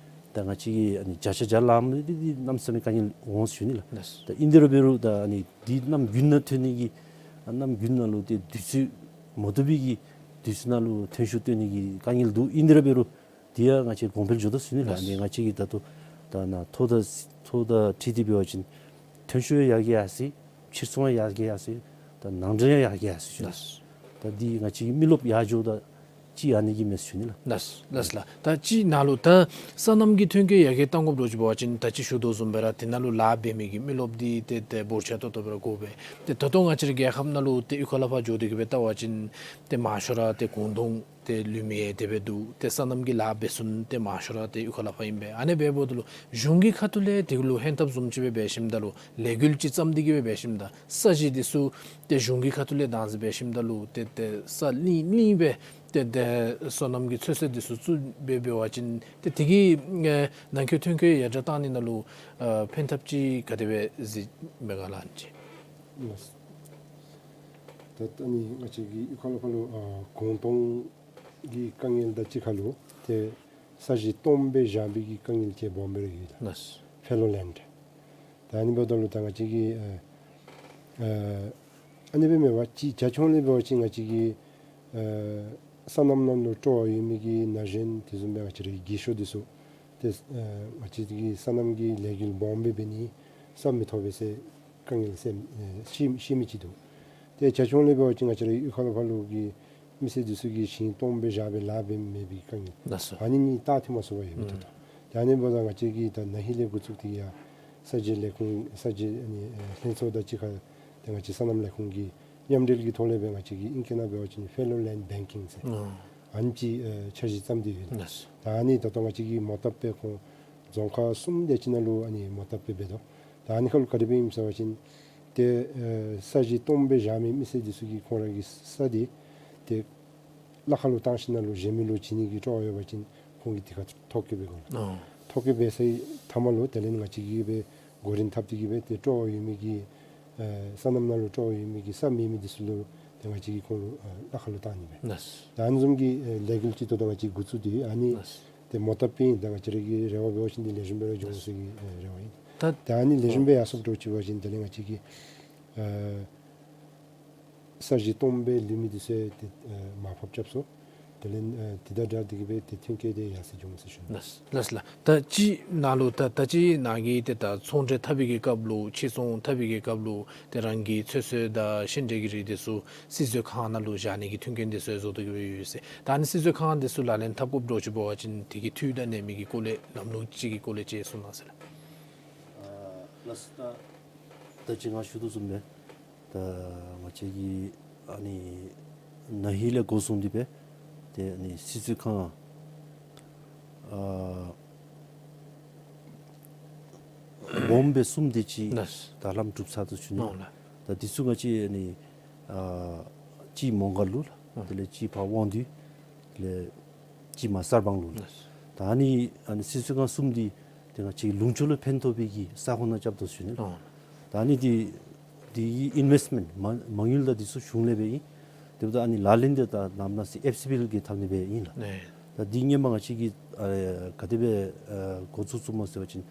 ད་ང་བཅས་ཀྱིས་ཨ་ནི་བརྒྱ་ཆ་བརྒྱ་ལངམ་འདི་འདི་གནམ་མེད་ས་མེད་དཀའ་ངལ་འོང་ཟེར་ཞུ་ནི་ལགས། ལགས་སོ། ད་ཨིན་དེ་ར་འབད་རུང་ད་ཨ་ནི་འདི་གནམ་དགུན་ནང་ཐོན་ནི་གི་ཨ་གནམ་དགུན་ནང་ལུ་ཏེ་དུས་ཚོད་མ་བཏུབ་པའི་གི་དུས་ཚོད་ནང་ལུ་ཐོན་ཤུགས་བཏོན་ནི་གི་དཀའ་ངལ་འདུག། ཨིན་དེ་ར་འབད་རུང་དེ་ཡང་ང་བཅས་གོང་འཕེལ་འགྱོ་དོ་ཟེར་ཞུ་ནི་ལགས། ལགས། ཨ་ནི་ང་བཅས་ཀྱིས་ད་ལྟོ་ད་ནཱ་ཐོ་དང་ཐོ་དང་འཁྲིལ་ཏེ་འབད་བ་ཅིན་ཐོན་ཤུགས་ཡང་ཡར་གྱི་ཡར་སོ་ཡི། ཕྱིར་ཚོང་ཡང་ཡར་གྱི་ཡར་སོ་ཡི། ད་ནང་འདྲེན་ཡང་ཡར་གྱི་ཡར་སོ་ཡི་ཟེར་ཞུ་ནི། ལགས། ད་འདི་ང་བཅས་ཀྱི་མི་རློབས་ཡར་འགྱོཝ་ད་ཅིག་ཨ་ནི་གིས་མས་ཟེར་ཞུ་ནི་ལགས། ལགས་ལགས་ལགས། ད་ཅི་ནཱ་ལུ་ད་སོ་ནམ་གྱི་ཐོན་སྐྱེད་ཡར་རྒྱས་གཏང་དགོཔ་འདྲཝ་ཅིག་འབད་བ་ཅིན་ད་ཅི་ཞུ་དོ་བཟུམ་སྦེ་ར་དེ་ནང་ལུ་ལཱ་འབད་མི་གི་མི་རློབས་འདི་ཏེ་ཏེ་འབོར་ཆེ་ཏོག་ཏོ་སྦེ་ར་དགོ་པས། ཏེ་ད་ལྟོ་ང་བཅས་རའི་རྒྱལ་ཁབ་ནང་ལུ་ཏེ་གཡུས་ཁ་ལས་ཕར་འགྱོ་སྟེ་གི་སྦེ་བལྟ་བ་ཅིན་ཏེ་མང་ཤོས་ར་ཏེ་གུང་སྟོང་ཏེ་ལུས་མི་ཡང་དེ་སྦེ་འདུག། ཏེ་སོ་ནམ་གྱི་ལཱ་འབད་ཚུན་ཏེ་མང་ཤོས་ར་ཏེ་གཡུས་ཁ་ལས་ཕར་ཨིན་པས། ཨ་ནི་འབདཝ་ད་ལུ་གཞུང་གི་ཁ་ཐུག་ལས་དེ་ལུ་ཧན་ཐབས་བཟུམ་ཅིག་སྦེ་འབད་ཞིནམ་ད་ལུ་ལས་འགུལ་ཅིག་བརྩམས་ཏེ་གི་སྦེ་འབད་ཞིནམ་ད་ས་གཞི་འདི་ཚུ་ཏེ་གཞུང་གི་ཁ་ཐུག་ལས་བདག་འཛིན་འབད་ཞིནམ་ད་ལུ་ཏེ་ཏེ་ས་གླིང་གླིང་སྦེ་ཏེ་ཏེ་སོ་ནམ་གྱི་ཚོད་བསྲེ་འདི་ཚུ་བཙུགས་སྦེ་འབད་བ་ཅིན་ཏེ་དེ་གིས་ཨེ་ནང་འཁོད་ཐོན་སྐྱེད་ཡར་དྲག་གཏང་ནི་ནང་ལུ་ཨེ་ཕན་ཐབས་ཅིག་ག་དེ་སྦེ་གཟིགས་མས་ག་ལགས་ཨ་ནི་ཅིག། ད་ད་ནི་ང་བཅས་ཀྱི་གཡུས་ཁ་ལས་ཕར་ལུ་ཨ་གུང་སྟོང་གི་དཀའ་ངལ་དང་གཅིག་ཁར་ལུ་ཏེ་ས་གཞི་སྟོངམ་སྦེ་བཞག་པའི་གི་དཀའ་ངལ་ཅིག་སྦོམ་སྦེ་ར་ཡོད་ལགས། ལགས་སོ། ཕེ་ལོ་ལེནཌ། ད་ཨ་ནི་འབདཝ་ད་ལུ་ད་ང་བཅས་ཀྱི་ཨ་ཨ་ཨ་ནི་སྦེ་མེན་པར་ཅིག་རྒྱ་ཁྱོན་ལས་འབད་བ་ཅིན་ང་བཅས་ཀྱི་ཨ་སོ་ནམ་ནང་ལུ་སྤྲོ་བ་ཡོད་མི་གི་ན་གཞོན་དེ་བཟུམ་སྦེ་ང་བཅས་རའི་རྒས་ཤོས་འདི་ཚུ་ཏེ་ཨ་ང་བཅས་ཀྱི་སོ་ནམ་གྱི་ལས་འགུལ་སྦོམ་སྦེ་འབད་ནི་ས་མི་ཐོབ་པས་ཟེར་དཀའ་ངལ་སེལ་ཨེ་བཤད་བཤད་མི་ཅིག་འདུག། ཏེ་རྒྱ་ཁྱོན་ལས་འབད་བ་ཅིན་ང་བཅས་རའི་གཡུས་ཁ་ལས་ཕར་ལུ་གི་མི་སེར་འདི་ཚུ་གིས་ཞིང་སྟོངམ་སྦེ་བཞག་སྦེ་ལཱ་འབད་མི་མེད་པའི་དཀའ་ངལ། ལགས་སོ། ཨ་ནི་གཉིས་བལྟ་ཐུབ་མ་ཚུགས་པར་ཡོད་མི་ད་ལྟོ། ཨུམ། ཏེ་ཨ་ནི་འབདཝ་ད་ང་བཅས་ཀྱིས་ད་ན་ཧིང་ལས་འགོ་བཙུགས་ཏེ་ཡར་ས་གཞི་ལས་ཁུངས་ས་གཞི་ཨ་ནི་ཨེ་ལྷན་ཚོགས་དང་གཅིག་ཁར་ཏེ་ང་བཅས་སོ་ནམ་ལས་ཁུངས་ཀྱི་མཉམ་འབྲེལ་གྱི་ཐོག་ལས་སྦེ་ང་བཅས་ཀྱིས་ཨིང་སྐད་ནང་འབད་བ་ཅིན་ཕེ་ལོ་ལེནཌ་བེང་ཀིང་ཟེར་ཨ་ཨ་ནི་ཅིག་ཨེ་འཆར་གཞི་བརྩམས་ཏེ་ཡོད། ལགས་སོ། ད་ཨ་ནི་ད་ལྟོ་ང་བཅས་ཀྱིས་མོ་བཏབ་སྦེ་ཁོང་རྫོང་ཁག་གསུམ་དེ་ཅིག་ནང་ལུ་ཨ་ནི་མོ་བཏབ་སྦེ་འབད་དོ། ད་ཨ་ནི་ཁར་ལུ་ག་དེ་སྦེ་ཨིནམ་ཟེར་བ་ཅིན་ཏེ་ཨེ་ས་གཞི་སྟོངམ་སྦེ་བཞག་མི་མི་སེར་འདི་ཚུ་གིས་ཁོང་ར་གི་ས་འདི་ཏེ་གླ་ཁར་ལུ་བཏང་ཞིནམ་ལས་གཞན་མི་ལུ་བྱིན་ནི་གི་སྤྲོ་བ་ཡོད་པ་ཅིན་ཁོང་གིས་དེ་ཁར་ཐོ་བཀོད་འབད་དགོ་ལགས། ཨོ། ཐོ་བཀོད་འབད་ཚར་བའི་མཐའ་མ་ལུ་དེ་ལས་ང་བཅས་ཀྱིས་སྦེ་གོ་རིམ་འཐབ་སྟེ་གི་སྦེ་ཏེ་སྤྲོ་བ་ཡོད་མི་གི་ཨེ་སོ་ནམ་ནང་ལུ་སྤྲོ་བ་ཡོད་མི་གི་ས་མེད་མི་འདི་ཚུ་ལུ་ཏེ་ང་བཅས་ཀྱིས་ཁོང་ལུ་ཨེ་གླ་ཁར་ལུ་བཏང་ནི་སྦེ། ལགས་སོ། ད་ཨ་ནི་བཟུམ་གྱི་ཨེ་ལས་འགུལ་ཅིག་ད་ལྟོ་ང་བཅས་འགོ་བཙུགས་ཏེ་ཨ་ནི་ལགས་སོ། ཏེ་མོ་བཏབ་པའི་ད་ང་བཅས་ར་གི་རེ་བ་འབད་བ་ཅིན་ཏེ་ལེགས་ཤོམ་སྦེ་ར་འགྱོ་འོང་ཟེར་གྱི་ཨེ་རེ་བ་ཨིན། ད་ད་ཨ་ནི་ལེགས་ཤོམ་སྦེ་ཡར་སོངམ་འདྲཝ་ཅིག་འབད་བ་ཅིན་དེ་ལས་ང་བཅས་ཀྱིས་ཨེ་ས་གཞི་སྟོངམ་སྦེ་ལུས་མི་འདི་ཚུ་ཏེ་ཨེ་མར་ཕབ་རྐྱབ་སོང་། དེ་ལས་ཨེ་དེ་དང་སྦྲགས་ཏེ་གི་སྦེ་ཏེ་ཐོན་སྐྱེད་དེ་ཡར་སེང་འགྱོ་འོང་ཟེར་ཞུ་ནི། ལགས་ལགས་ལགས། ད་ཅི་ནཱ་ལུ་ད་ད་ཅི་ནཱ་གིས་ཏེ་ད་ཚོང་འབྲེལ་འཐབ་པའི་གི་སྐབས་ལུ་ཕྱིར་ཚོང་འཐབ་པའི་གི་སྐབས་ལུ་ཏེ་རང་གི་ཚོད་བསྲེ་དང་ཤིང་འབྲས་ཀྱི་རིགས་འདི་ཚུ་སིལ་ཚོད་ཁང་ནང་ལུ་བཞག་ནི་གི་མཐུན་རྐྱེན་འདི་ཚུ་བཟོ་སྟེ་གི་སྦེ་ཡོད་ཟེར། ད་ཨ་ནི་སིལ་ཚོད་ཁང་འདི་ཚུ་ལག་ལེན་འཐབ་དགོཔ་འདྲཝ་ཅིག་འབད་བ་ཅིན་དེ་གི་འཐུས་དང་གནས་མི་གི་སྐོར་ལས་ལམ་ལུགས་ཅིག་གི་སྐོར་ལས་ཅིག་གསུང་གནང་ཟེར་ལགས། ཨ་ལགས་སོ། ད་ད་ཅི་ང་ཞུ་དོ་བཟུམ་སྦེ་ད་ང་བཅས་ཀྱིས་ཨ་ནི་ན་ཧིང་ལས་འགོ་བཟུང་སྟེ་སྦེ་ཏེ་ཨ་ནི་སིལ་ཚོད་ཁང་ཨ་སྦོམ་སྦེ་གསུམ་དེ་ཅིག་ལགས་སོ། ད་ལམ་གྲུབ་ཚར་དོ་ཞུ་ནི། ཨོ་ལགས། ད་འདི་ཚུ་ང་བཅས་ཨ་ནི་ཨ་གཅིག་མོང་སྒར་ལུ་ལགས། ཨ་དེ་ལས་གཅིག་ཕར་དབང་འདུས། དེ་ལས་གཅིག་མར་གསར་སྤང་ལུ་ལགས། ལགས། ད་ཨ་ནི་ཨ་ནི་སིལ་ཚོད་ཁང་གསུམ་འདི་ཏེ་ང་བཅས་ལུང་ཕྱོགས་ལུ་ཕན་ཐོགས་པའི་གི་ས་ཁོངས་ནང་རྐྱབ་དོ་ཞུ་ནི་ལགས། ཨོ། ད་ཨ་ནི་འདི་འདི་གི་ཨིན་ཝེསཊ་མེནཊ་མ་མ་དངུལ་དང་འདི་ཚུ་གཞུང་ལས་སྦེ་ཨིན། དེ་འབདཝ་ད་ཨ་ནི་ལག་ལེན་འདི་ད་ནམ་ན་ཟེར་ཨེཕ་སི་བི་ཨེལ་གྱིས་འཐབ་ནི་སྦེ་ཨིན་ལགས། ཨེ། ད་འདི་སྔོན་མ་ང་བཅས་ཀྱིས་ཨ་ག་དེ་སྦེ་ཨ་འགོ་བཙུགས་བཙུགསཔ་སྨོ་ཟེར་བ་ཅིན་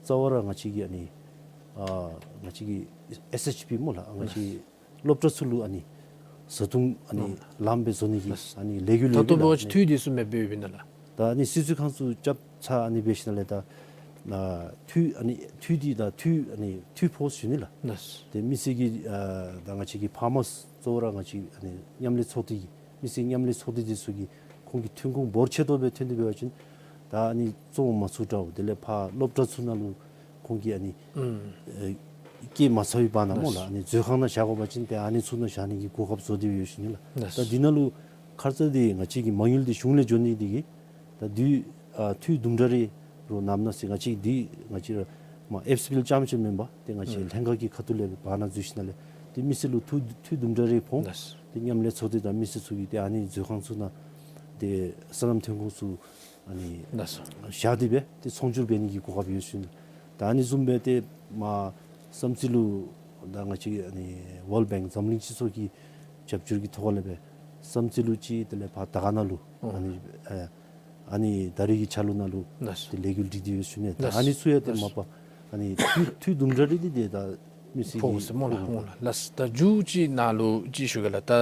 རྩ་བ་ར་ང་བཅས་ཀྱིས་ཨ་ནི་ཨ་ང་བཅས་ཀྱི་ཨེསི་ཨེཆ་པི་སྨོ་ལགས། ང་བཅས་སློབ་གྲྭ་ཚུ་ལུ་ཨ་ནི་བཟའ་འཐུང་ཨ་ནི་ལམ་སྦེ་བཟོ་ནི་གི་ཨ་ནི་ལས་འགུལ་ལས་འགུལ་ལགས། ད་ལྟོ་འབད་བ་ཅིན་འཐུས་འདི་ཚུ་མེདཔ་སྦེ་ཡོདཔ་ཨིན་ན་ལགས། ད་ཨ་ནི་སིལ་ཚོད་ཁང་ཚུ་རྐྱབ་ཚར་ཨ་ནི་འབད་ཞིནམ་ལས་ད་ ཨ་འཐུས་ཨ་ནི་འཐུས་འདི་དང་འཐུས་ཨ་ནི་འཐུས་ཕོག་ཞུ་ནི་ལགས། ལགས། ཏེ་མི་སེར་གྱི་ཨ་ད་ང་བཅས་ཀྱི་ཕར་མར་གཙོ་བོ་ར་ང་བཅས་ཨ་ནི་མཉམ་ལས་ཚོགས་སྡེ་གི་མི་སེར་མཉམ་ལས་ཚོགས་སྡེ་འདི་ཚུ་གིས་ཁོང་གི་ཐོན་ཁུངས་འབོར་ཆེ་ཏོག་སྦེ་ཐོན་ཏེ་འབད་བ་ཅིན་ད་ཨ་ནི་བཙོང་མ་ཚུགས་འདྲཝ་དེ་ལས་ཕར་སློབ་གྲྭ་ཚུ་ནང་ལུ་ཁོང་གིས་ཨ་ནི་ཨུམ་ཨེ་སྐྱེལ་མ་ཚར་བའི་བར་ན་སྨོ་ལགས། ཨ་ནི་མཛོད་ཁང་ནང་བཞག་དགོ་པ་ཅིན་ཏེ་ཨ་ནི་ཚུ་ནང་བཞག་ནི་གི་གོ་སྐབས་བཟོ་སྟེ་ཡོད་ཞུ་ནི་ལགས། ད་འདི་ནང་ལུ་ཁར་ཙ་འདི་ང་བཅས་ཀྱི་མ་དངུལ་འདི་གཞུང་ལས་འབྱོར་ནི་འདི་གིས་ད་དུས་ཨ་འཐུས་དུམ་གྲ་རེ་རོགས་གནང་གནང་ཟེར། ང་བཅས་འདི་ང་བཅས་ར་མ་ཨེཕ་སི་པི་ལུ་རྐྱངམ་ཅིག་མེན་པར་ཏེ་ང་བཅས་ཨུམ་ལྷན་ཁག་གི་ཁ་ཐུག་ལས་སྦེ་བར་ན་འཛུལ་ཞིནམ་ལས་ཏེ་མི་སེར་ལུ་འཐུས་འཐུས་དུམ་གྲ་རེ་ཕོག། ལགས། ཏེ་མཉམ་ལས་ཚོགས་སྡེ་དང་མི་སེར་ཚུ་གིས་ཏེ་ཨ་ནི་མཛོད་ཁང་ཚུ་ནང་ཏེ་སོ་ནམ་ཐོན་ཁུངས་ཚུ་ཨ་ནི་ལགས་སོ། བཞག་སྟེ་སྦེ་ཏེ་ཚོང་སྒྱུར་འབད་ནི་གི་གོ་སྐབས་ཡོད་ཞུ་ནི། ད་ཨ་ནི་བཟུམ་སྦེ་ཏེ་མ་བསམ་རྩེ་ལུ་ད་ང་བཅས་ཨ་ནི་ཝཱལཌ་བེངཀ་འཛམ་གླིང་སྤྱི་ཚོགས་ཀྱི་རྒྱབ་སྐྱོར་གྱི་ཐོག་ལས་སྦེ་བསམ་རྩེ་ལུ་ཅིག་དེ་ལས་ཕར་དར་དཀར་ནང་ལུ་ཨོ་ཨ་ནི་ཨ་ཨ་ནི་ད་རེས་ཀྱི་ཆ་ལུགས་ནང་ལུ་ལགས་སོ། ཏེ་ལས་འགུལ་སྒྲིག་སྟེ་ཡོད་ཞུ་ནི། ད་ལགས་སོ། ཨ་ནི་ཚུ་ཡང་ཏེ་ལགས་སོ། མ་པ་ཨ་ནི་འཐུས་འཐུས་དུམ་གྲ་རེ་འདི་ཏེ་ད་མི་སེར་ཕོག་གི་ཟེར་སྨོ་ལགས། ཕོག་སྨོ་ལགས། ལགས་སོ། ད་མཇུག་ཅིག་ནང་ལུ་ཅིག་ཞུ་གེ་ལགས། ད་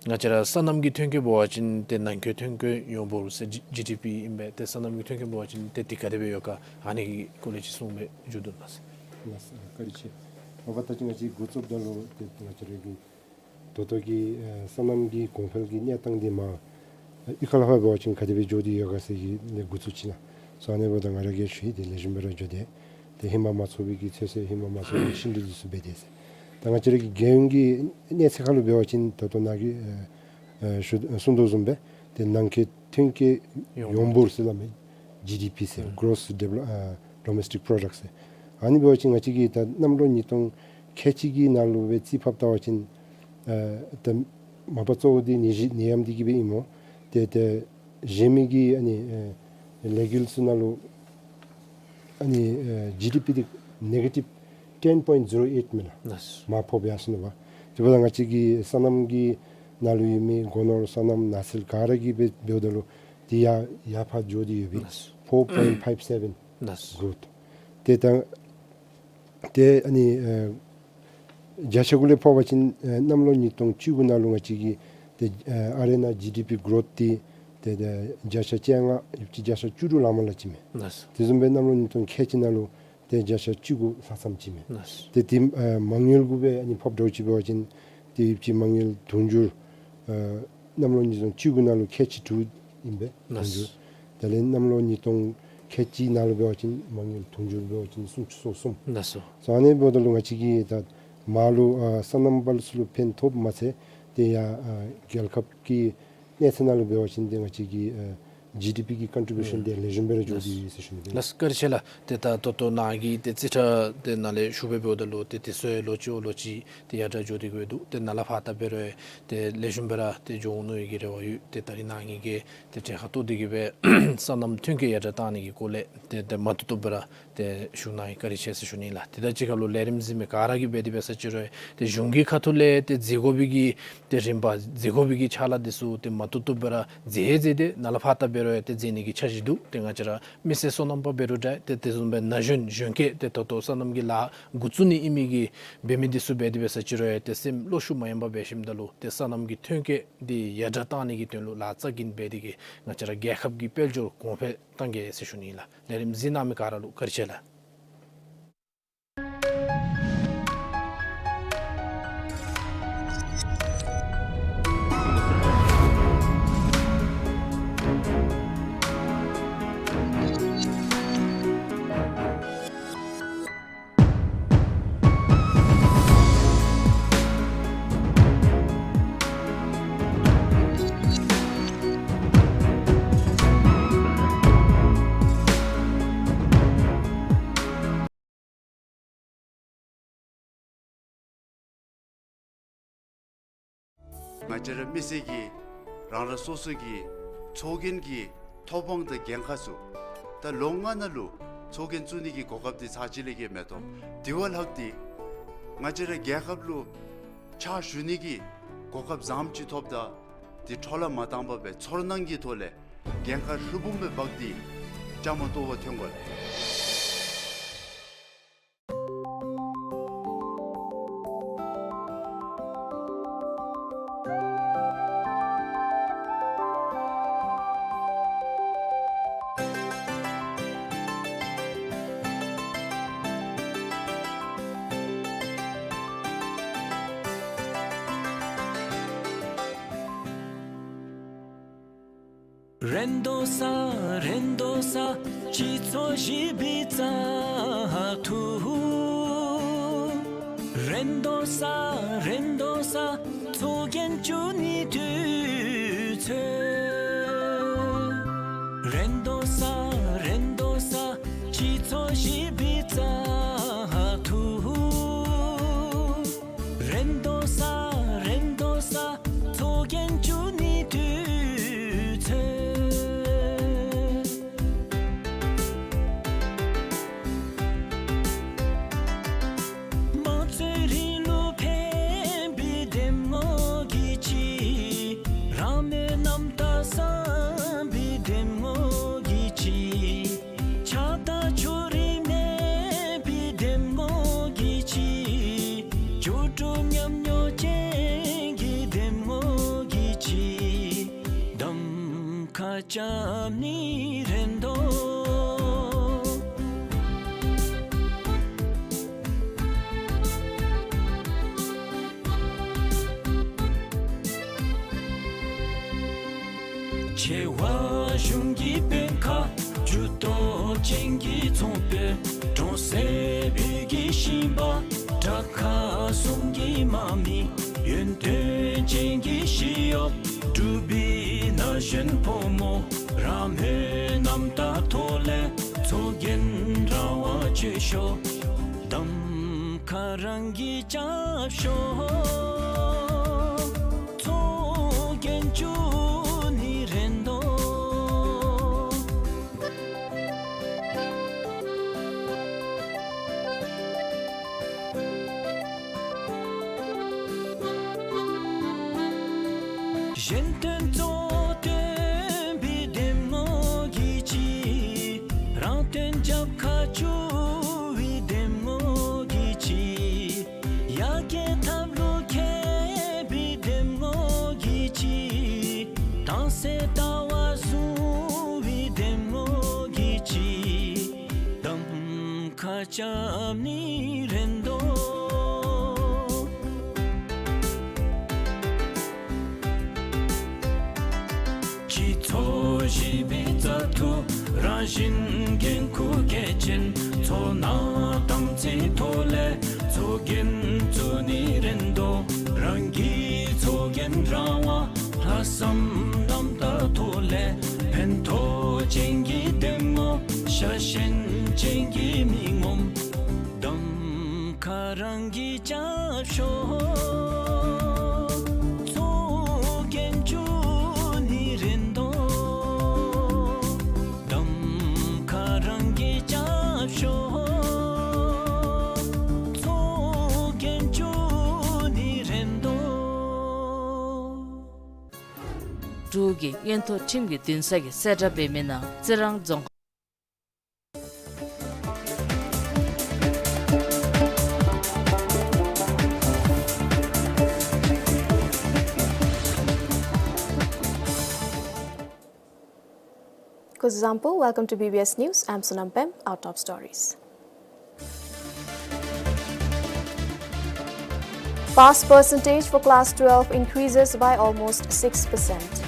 ང་བཅས་ར་སོ་ནམ་གྱི་ཐོན་སྐྱེད་འབད་བ་ཅིན་ཏེ་ནང་འཁོད་ཐོན་སྐྱེད་ཡོངས་འབོར་ཟེར་ཇི་ཇི་ཌི་པི་ཨིན་པས། ཏེ་སོ་ནམ་གྱི་ཐོན་སྐྱེད་འབད་བ་ཅིན་ཏེ་འདི་ག་དེ་སྦེ་ཡོད་ག་ཨ་ནི་གི་སྐོར་ལས་ཅིག་གསུངས་སྦེ་མཇུག་བསྡུ་གནང་ཟེར། ལགས་སོ། བཀའ་དྲིན་ཆེ། མ་པ་ད་ཅི་ང་བཅས་འགོ་བཙུགསཔ་ད་ལུ་ཏེ་ང་བཅས་ར་གི་ད་ལྟོ་གི་ཨེ་སོ་ནམ་གྱི་གོང་འཕེལ་གྱི་གནས་སྟངས་འདི་མ་གཡུས་ཁ་ལས་ཕར་འབད་བ་ཅིན་ག་དེ་སྦེ་འགྱོ་སྟེ་ཡོད་ག་ཟེར་གྱི་ལས་འགོ་བཙུགས་ཅི་ན། སོ་ཨ་ནི་འབདཝ་ད་ང་ར་གིས་ཞུ་ཡི། ཏེ་ལེགས་ཤོམ་སྦེ་ར་འགྱོ་དེས། ཏེ་ཧེ་མ་མ་ཚོགས་པའི་གི་ཚོད་བསྲེ་ཧེ་མ་མ་ཚོགས་པའི་ཤིན་ཏུ་འདི་ཚུ་འབད་དེས་ཟེར། ད་ང་བཅས་ར་གི་རྒྱལ་ཡོངས་ཀྱི་གནས་ཚད་ཁར་ལུ་འབད་བ་ཅིན་ད་ལྟོ་ནཱ་གིས་ཨེ་ཨེ་ཞུ་གསུངས་དོ་བཟུམ་སྦེ་ཏེ་ནང་འཁོད་ཐོན་སྐྱེད་ཡོངས་ཡོངས་འབོར་ཟེར་སླབ་མས། ཇི་ཌི་པི་ཟེར། ཨུམ་གྲོསི་ཌི་བེ་ལོ་ཨ་ཌོ་མེསི་ཊིཀ་པོ་རོ་ཌགཊ་ཟེར། ཨ་ནི་འབད་བ་ཅིན་ང་བཅས་ཀྱིས་ད་གནམ་ལོ་ཉིས་སྟོང་ཁལ་གཅིག་གི་ནང་ལུ་སྦེ་རྩིས་ཕབ་བལྟ་བ་ཅིན་ཨ་ད་མ་པ་གཙོ་བོ་འདི་ནད་གཞི་ནད་ཡམས་འདི་གིས་སྦེ་ཨིན་སྨོ། ཏེ་ཏེ་གཞན་མི་གི་ཨ་ནི་ཨེ་ལས་འགུལ་ཚུ་ནང་ལུ་ཨ་ནི་ཨེ་ཇི་ཌི་པི་འདི་ནེ་གེ་ཊིབ་ཊེན་པོའིནཊ་ཛི་རོ་ཨེཊ་མས་ལགས། ལགས་སོ། མར་ཕབ་ཡར་སོ་ནུག་པ། དེ་འབདཝ་ད་ང་བཅས་ཀྱི་སོ་ནམ་གྱི་ནང་ལུ་ཡོད་མི་སྒོ་ནོར་སོ་ནམ་ནགས་ཚལ་ག་ར་གིས་འབད་འབདཝ་ད་ལུ་འདི་ཡར་ཡར་ཕར་འགྱོ་སྟེ་ཡོད་པས། ལགས་སོ། ཕོར་པོའིནཊ་ཕའིབ་སེ་བེན་ལགས་སོ། གྲོསི་ཏེ་ད་ཏེ་ཨ་ནི་ཨེ་བརྒྱ་ཆ་གུ་ལས་ཕབ་པ་ཅིན་ཨེ་གནམ་ལོ་ཉིས་སྟོང་བཅུ་དགུ་ནང་ལུ་ང་བཅས་ཀྱི་ཏེ་ཨེ་ཨ་རེ་ནང་ཇི་ཌི་པི་གྲོསི་འདི་ཏེ་ཏེ་བརྒྱ་ཆ་བཅོ་ལྔ་ཡོད་ཅི་བརྒྱ་ཆ་བཅུ་དྲུག་ལང་མ་ལང་ཅི་མས། ལགས་སོ། དེ་བཟུམ་སྦེ་གནམ་ལོ་ཉིས་སྟོང་ཁལ་གཅིག་ནང་ལུ་ཏེ་བརྒྱ་ཆ་བཅུ་དགུ་ལྷག་ཙམ་ཅིག་མས། ལགས་སོ། ཏེ་ཏེ་ཨེ་མ་དངུལ་གུ་སྦེ་ཨ་ནི་ཕབ་འདྲཝ་ཅིག་འབད་བ་ཅིན་ཏེ་ཡོད་ཅི་མ་དངུལ་དུང་ཕྱུར་ཨེ་གནམ་ལོ་ཉིས་སྟོང་བཅུ་དགུ་ནང་ལུ་ཁལ་གཅིག་དྲུག་ཨིན་པས། ལགས་སོ། དུང་ཕྱུར། དེ་ལས་གནམ་ལོ་ཉིས་སྟོང་ཁལ་གཅིག་ནང་ལུ་འབད་བ་ཅིན་མ་དངུལ་དུང་ཕྱུར་འབད་བ་ཅིན་སུམ་ཅུ་སོ་གསུམ། ལགས་སོ། སོ་ཨ་ནི་འབདཝ་ད་ལུ་ང་བཅས་ཀྱིས་ད་མར་ལུ་ཨ་སོ་ནམ་པ་ལུ་ཚུ་ལུ་ཕན་ཐོགསཔ་མ་ཚད་ཏེ་ཡར་ཨ་རྒྱལ་ཁབ་ཀྱི་གནས་ཚད་ནང་ལུ་འབད་བ་ཅིན་ཏེ་ང་བཅས་ཀྱི་ཨ་ཇི་ཌི་པི་གི་ཀོན་ཊི་བིའུ་ཤཱན་ཨུམ་དེ་ལེགས་ཤོམ་སྦེ་ར་འགྱོ་སྟེ་ཡོད་ཟེར་ཞུ་ནི་ཨིན། ལགས་སོ། བཀའ་དྲིན་ཆེ་ལགས། ཏེ་ད་ད་ལྟོ་ནཱ་གི་ཏེ་རྩིས་ཁྲ་དེ་ནང་ལས་ཞུ་སྦེ་འབདཝ་ད་ལུ་ཏེ་དེ་ཚུ་ཡང་ལོ་གཅིག་ལོ་གཅིག་ཏེ་ཡར་དྲག་འགྱོ་སྟེ་གི་འདུག། ཏེ་ནཱ་ལས་ཕར་ད་འབད་རུང་ཏེ་ལེགས་ཤོམ་སྦེ་ར་ཏེ་འགྱོ་འོང་ནི་གི་རེ་བ་ཡོད། ཏེ་ད་རིས་ནཱ་ངེ་གི་ཏེ་གྲལ་ཁར་གཏོགས་ཏེ་གི་སྦེ་སོ་ནམ་ཐོན་སྐྱེད་ཡར་དྲག་གཏང་ནི་གི་སྐོར་ལས་ཏེ་ཏེ་མ་བཏུབ་བཏུབ་སྦེ་ར་ཏེ་ཞུ་གནང་ཡི། བཀའ་དྲིན་ཆེ་ཟེར་ཞུ་ནི་ལགས། ཏེ་ད་ཅི་ཁར་ལུ་ལས་རིམ་གཟིགས་མི་ག་ར་གིས་འབད་དེ་འབད་ས་ཅིག་རུང་ཏེ་གཞུང་གི་ཁ་ཐུག་ལས་ཏེ་མཛད་དགོ་པའི་གི་ཏེ་རིམ་པ་མཛད་དགོ་པའི་གི་ཕྱག་ལཱ་དེ་ཚུ་ཏེ་མ་བཏུབ་བཏུབ་སྦེ་ར་མཛད་མཛད་དེ་ནཱ་ལས་ཕར་ད་འབད་རུང་ཡང་ཏེ་མཛད་ནི་གི་འཆར་གཞི་འདུག། ཏེ་ང་བཅས་ར་མི་སེར་སོ་ནམ་པ་འབད་རུང་འདྲ་ཏེ་དེ་བཟུམ་སྦེ་ན་གཞོན་གཞོན་སྐྱེས་ཏེ་ད་ལྟོ་སོ་ནམ་གྱི་ལཱ་འགོ་བཙུགས་ནི་ཨིན་མི་གི་འབད་མི་དེ་ཚུ་འབད་དེ་འབད་ས་ཅིག་རུང་ཡང་ཏེ་སེམས་བློ་ཤུགས་མ་ཡན་པར་འབད་ཞིནམ་ད་ལུ་ཏེ་སོ་ནམ་གྱི་ཐོན་སྐྱེད་འདི་ཡར་དྲག་གཏང་ནི་གི་དོན་ལུ་ལཱ་རྩ་འགེངས་འབད་དེ་གི་ང་བཅས་ར་རྒྱལ་ཁབ་ཀྱི་དཔལ་འབྱོར་གོང་འཕེལ་གཏང་གེ་ཟེར་ཞུ་ནི་ལགས། ལས་རིམ་གཟིགས་གནང་མི་ག་ར་ལུ་བཀའ་དྲིན་ཆེ་ལགས། ང་བཅས་ར་མི་སེར་གྱིས་རང་རང་སོ་སོ་གི་ཚོགས་རྒྱན་གྱི་ཐོབ་དབང་དང་འགན་ཁག་ཚུ་ད་ལོ་ལྔ་ནང་ལུ་ཚོགས་རྒྱན་བཙུགས་ནི་གི་གོ་སྐབས་འདི་ཚར་གཅིག་ལས་བརྒལ་མེད་དོ། དེ་བ་ལྷག་སྟེ་ང་བཅས་ར་རྒྱལ་ཁབ་ལུ་ཕྱག་ཞུ་ནི་གི་གོ་སྐབས་བཟངམ་ཅིག་ཐོབ་ད་དེ་འཕྲོ་བརླག་མ་བཏང་པར་སྦེ་ཚོར་སྣང་གི་ཐོག་ལས་འགན་ཁག་ལྷུན་འབུམ་སྦེ་འབག་སྟེ་བཅའ་མར་གཏོགས་པར་ཐོན་དགོ་ལགས། རེ་དོ་ས་རེ་དོ་ས་སྤྱི་ཚོགས་ཞིབ་པའི་བཙག་འཐུ། རེ་དོ་ས་རེ་དོ་ས་ཚོགས་རྒྱན་བསྐྱོན་ནིའི་དུས་ཚོད། རེ་དོ་ས་རེ་དོ་ས་སྤྱི་ཚོགས་ཞིབ་པའི་བཙག་འཐུ། རེ་དོ་ས་རེ་དོ་ས་ཚོགས་རྒྱན་བསྐྱོན་ནིའི་དུས་ཚོད། དམངས་གཙོའི་རིང་ལུགས་ཕན་པའི་འདེམས་ངོ་གི་ཆེད། རང་མོས་རྣམ་དག་བསམ་པའི་འདེམས་ངོ་གི་ཆེད། ཆགས་སྡང་ཕྱོགས་རིས་མེད་པའི་འདེམས་ངོ་གི་ཆེད། སྐྱོ་གྲོགས་མཉམ་མྱོང་ཅན་གྱི་འདེམས་ངོ་གི་ཆེད། གདམ་ཁ་རྐྱབ་ནི་རེ་དོ། ཆེ་བ་གཞུང་གི་དཔོན་ཁག་ཇུས་གཏོགས་ཅན་གྱི་ཚོང་དཔོན། གྲོང་གསེབ་བོད་ཀྱི་ཞིང་པ། དྲག་ཁག་གསུམ་གྱི་དམག་མི། ཡོན་ཏན་ཅན་གྱི་ཞི་གཡོག་འབྲུག་པའི་ན་གཞོན་ཕོ་མོ། རང་མོས་རྣམ་དག་ཐོག་ལས་ཚོགས་རྒྱན་རང་དབང་སྤྱོད་ཤོག། གདམ་ཁ་རང་གིས་རྐྱབ་ཤོག། ཚོགས་རྒྱན་བསྐྱོན་ནི་རེ་དོ། གཞན་དོན་གཙོ་བོར་བཏོན་པའི་འདེམས་ངོ་གི་ཆེད། རང་དོན་རྒྱབ་ཁར་བསྐྱུར་བའི་འདེམས་ངོ་གི་ཆེད། ཡར་རྒྱས་ཐབས་ལུགས་མཁས་པའི་འདེམས་ངོ་གི་ཆེད། དྭངས་གསལ་ལྟ་བ་བཟུང་བའི་འདེམས་ངོ་གི་ཆེད། གདམ་ཁ་རྐྱབ་ནི་རེ་དོ། སྤྱི་ཚོགས་ཞིབ་པའི་བཙག་འཐུ། རང་བཞིན་འགན་ཁུར་གལ་ཆེན། ཚོར་སྣང་དམ་ཚིག་ཐོག་ལས་ཚོགས་རྒྱན་བཙུགས་ནི་རེ་དོ། རང་གི་ཚོགས་རྒྱན་རང་དབང་། ལྷག་བསམ་རྣམ་དག་ཐོག་ལས་ཕན་ཐོགས་ཅན་གྱི་འདེམས་ངོ། ཤ་ཞེན་ཅན་གྱི་མི་ངོམ། གདམ་ཁ་རང་གིས་རྐྱབ་ཤོག། ཚོགས་རྒྱན་བསྐྱོན་ནི་རེ་དོ། གདམ་ཁ་རང་གིས་རྐྱབ་ཤོག། ཚོགས་རྒྱན་བསྐྱོན་ནི་རེ་དོ། འབྲུག་གི་མངོན་མཐོ་ཁྲིམས་ཀྱི་འདུན་ས་གི་གསལ་བསྒྲགས་འབད་མི་ནང་རྩི་རང་རྫོང་ཁག། Kuzuzangpo, welcome to B B S News. I'm Sonam Pem. Our top stories. Pass percentage for class twelve increases by almost six percent.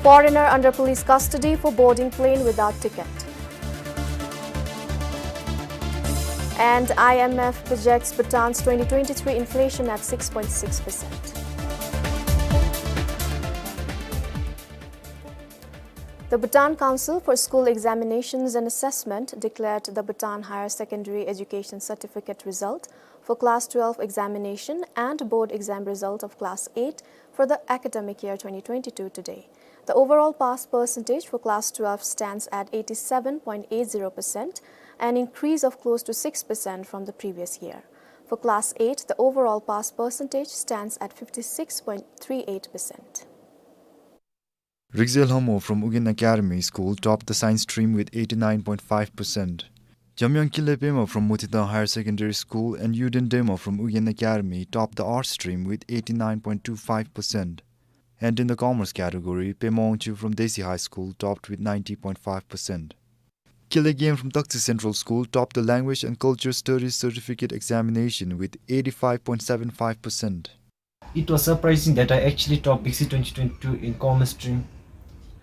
Foreigner under police custody for boarding plane without ticket. And I M F projects Bhutan's twenty twenty-three inflation at six point six percent. The Bhutan Council for School Examinations and Assessment declared the Bhutan Higher Secondary Education Certificate result for Class twelve examination and board exam result of Class eight for the academic year twenty twenty-two today. The overall pass percentage for Class twelve stands at eighty-seven point eight zero percent, an increase of close to six percent from the previous year. For Class eight, the overall pass percentage stands at fifty-six point three eight percent. Rigze Lhamo from Ugyen Academy School topped the science stream with eighty-nine point five percent. Jamyang Kile Pema from Motidang Higher Secondary School and Yuden Dema from Ugyen Academy topped the arts stream with eighty-nine point two five percent. And in the commerce category, Pema Wangchuk from Desi High School topped with ninety point five percent. Kile Game from Taksi Central School topped the Language and Culture Studies Certificate Examination with eighty-five point seven five percent. It was surprising that I actually topped Viksit twenty twenty-two in commerce stream.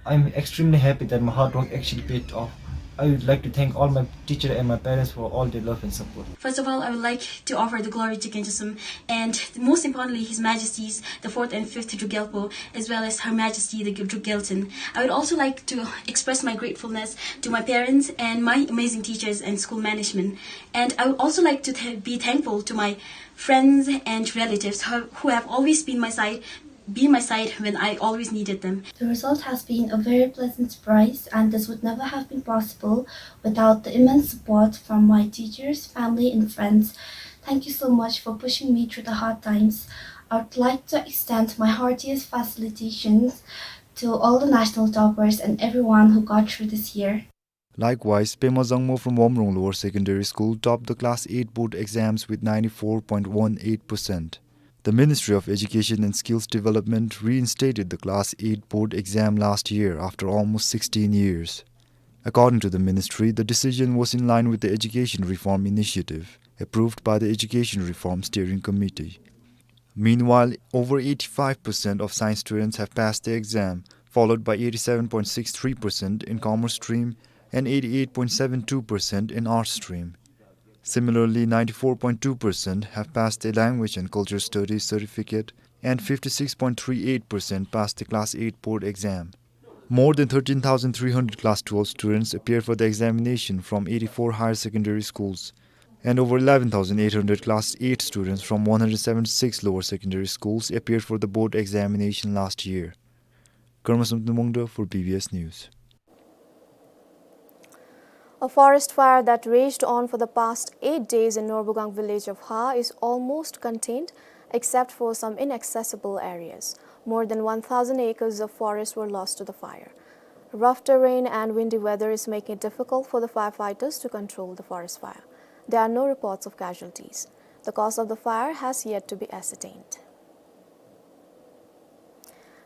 I'm extremely happy that my hard work actually paid off. I would like to thank all my teacher and my parents for all their love and support. First of all, I would like to offer the glory to Genjasum and most importantly, His Majesties the fourth and fifth Druk Gyalpo, as well as Her Majesty the Druk Gyaltsuen. I would also like to express my gratefulness to my parents and my amazing teachers and school management. And I would also like to th- be thankful to my friends and relatives who, who have always been my side, been my side when I always needed them. The result has been a very pleasant surprise, and this would never have been possible without the immense support from my teachers, family, and friends. Thank you so much for pushing me through the hard times. I would like to extend my heartiest felicitations to all the national toppers and everyone who got through this year. Likewise, Pema Zangmo from Womrong Lower Secondary School topped the Class eight board exams with ninety-four point one eight percent. The Ministry of Education and Skills Development reinstated the Class eight board exam last year after almost sixteen years. According to the ministry, the decision was in line with the Education Reform Initiative, approved by the Education Reform Steering Committee. Meanwhile, over eighty-five percent of science students have passed the exam, followed by eighty-seven point six three percent in commerce stream and eighty-eight point seven two percent in arts stream. Similarly, ninety-four point two percent have passed the language and culture studies certificate and fifty-six point three eight percent passed the Class eight board exam. More than thirteen thousand three hundred Class twelve students appeared for the examination from eighty-four higher secondary schools, and over eleven thousand eight hundred Class eight students from one hundred seventy-six lower secondary schools appeared for the board examination last year. Karma Samten Mongda for B B S News. A forest fire that raged on for the past eight days in Norbugang village of Ha is almost contained, except for some inaccessible areas. More than one thousand acres of forest were lost to the fire. Rough terrain and windy weather is making it difficult for the firefighters to control the forest fire. There are no reports of casualties. The cause of the fire has yet to be ascertained.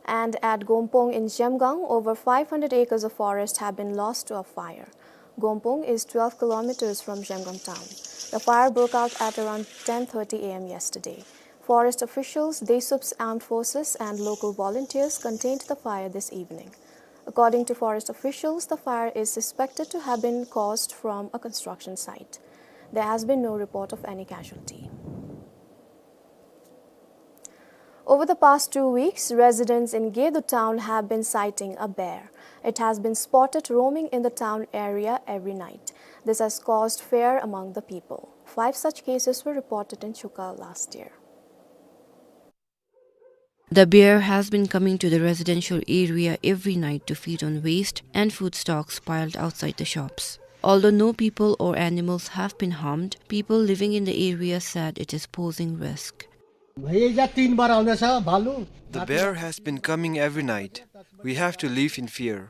And at Gompong in Zhemgang, over five hundred acres of forest have been lost to a fire. Gompong is twelve kilometers from Zhemgang town. The fire broke out at around ten thirty a m yesterday. Forest officials, Desuup's armed forces, and local volunteers contained the fire this evening. According to forest officials, the fire is suspected to have been caused from a construction site. There has been no report of any casualty. Over the past two weeks, residents in Gedu town have been sighting a bear. It has been spotted roaming in the town area every night. This has caused fear among the people. Five such cases were reported in Chuka last year. The bear has been coming to the residential area every night to feed on waste and food stocks piled outside the shops. Although no people or animals have been harmed, people living in the area said it is posing risk. भैया, तीन बार आउँदैछ भालु। The bear has been coming every night. We have to live in fear.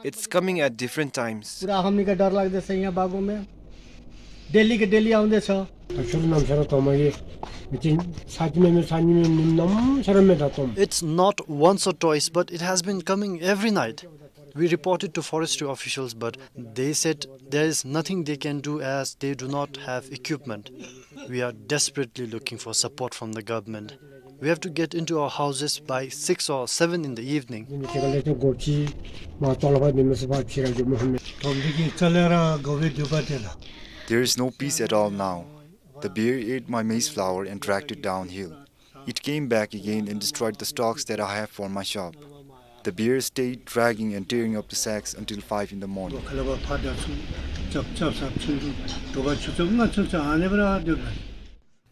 It's coming at different times. पुरा हामीलाई डर लाग्दैछ यहाँ बागों में। डेलीको डेली आउँदैछ। सुरु नाम सर तमागे मिटिङ सात में में सात में निम्नम सर में दातम। It's not once or twice, but it has been coming every night. We reported to forestry officials, but they said there is nothing they can do as they do not have equipment. We are desperately looking for support from the government. We have to get into our houses by six or seven in the evening. There is no peace at all now. The bear ate my maize flour and dragged it downhill. It came back again and destroyed the stocks that I have for my shop. The bear stayed dragging and tearing up the sacks until five in the morning.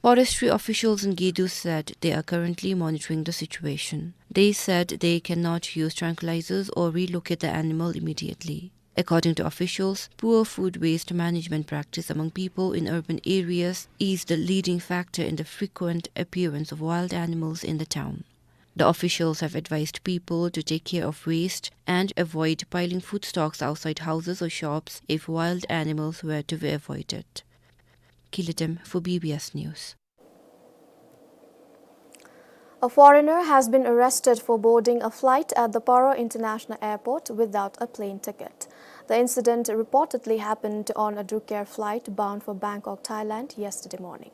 Forestry officials in Gedu said they are currently monitoring the situation. They said they cannot use tranquilizers or relocate the animal immediately. According to officials, poor food waste management practice among people in urban areas is the leading factor in the frequent appearance of wild animals in the town. The officials have advised people to take care of waste and avoid piling food stocks outside houses or shops if wild animals were to be avoided. Kilitem for B B S News. A foreigner has been arrested for boarding a flight at the Paro International Airport without a plane ticket. The incident reportedly happened on a Drukair flight bound for Bangkok, Thailand, yesterday morning.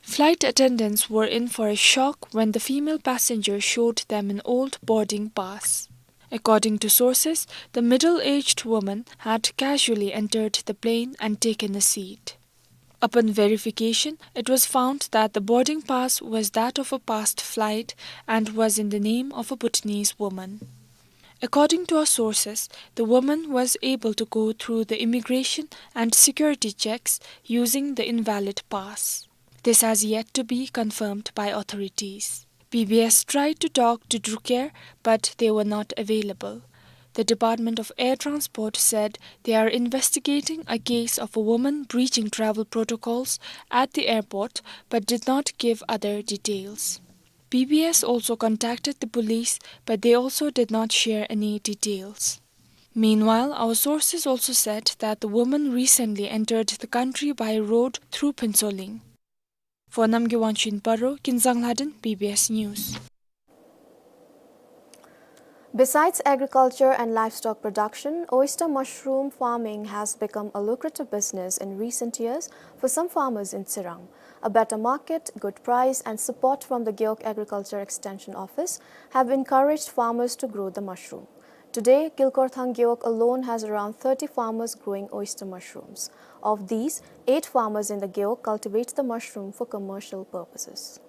Flight attendants were in for a shock when the female passenger showed them an old boarding pass. According to sources, the middle-aged woman had casually entered the plane and taken a seat. Upon verification, it was found that the boarding pass was that of a past flight and was in the name of a Bhutanese woman. According to our sources, the woman was able to go through the immigration and security checks using the invalid pass. This has yet to be confirmed by authorities. B B S tried to talk to DRUCAIR, but they were not available. The Department of Air Transport said they are investigating a case of a woman breaching travel protocols at the airport, but did not give other details. B B S also contacted the police, but they also did not share any details. Meanwhile, our sources also said that the woman recently entered the country by road through Phuentsholing. For Namgay Wangchuk in Paro, Kinzang Lhadon, B B S News. Besides agriculture and livestock production, oyster mushroom farming has become a lucrative business in recent years for some farmers in Tsirang. A better market, good price, and support from the Gewog Agriculture Extension Office have encouraged farmers to grow the mushroom. Today, Gilkorthang Gewog alone has around thirty farmers growing oyster mushrooms. Of these, eight farmers in the Gewog cultivate the mushroom for commercial purposes.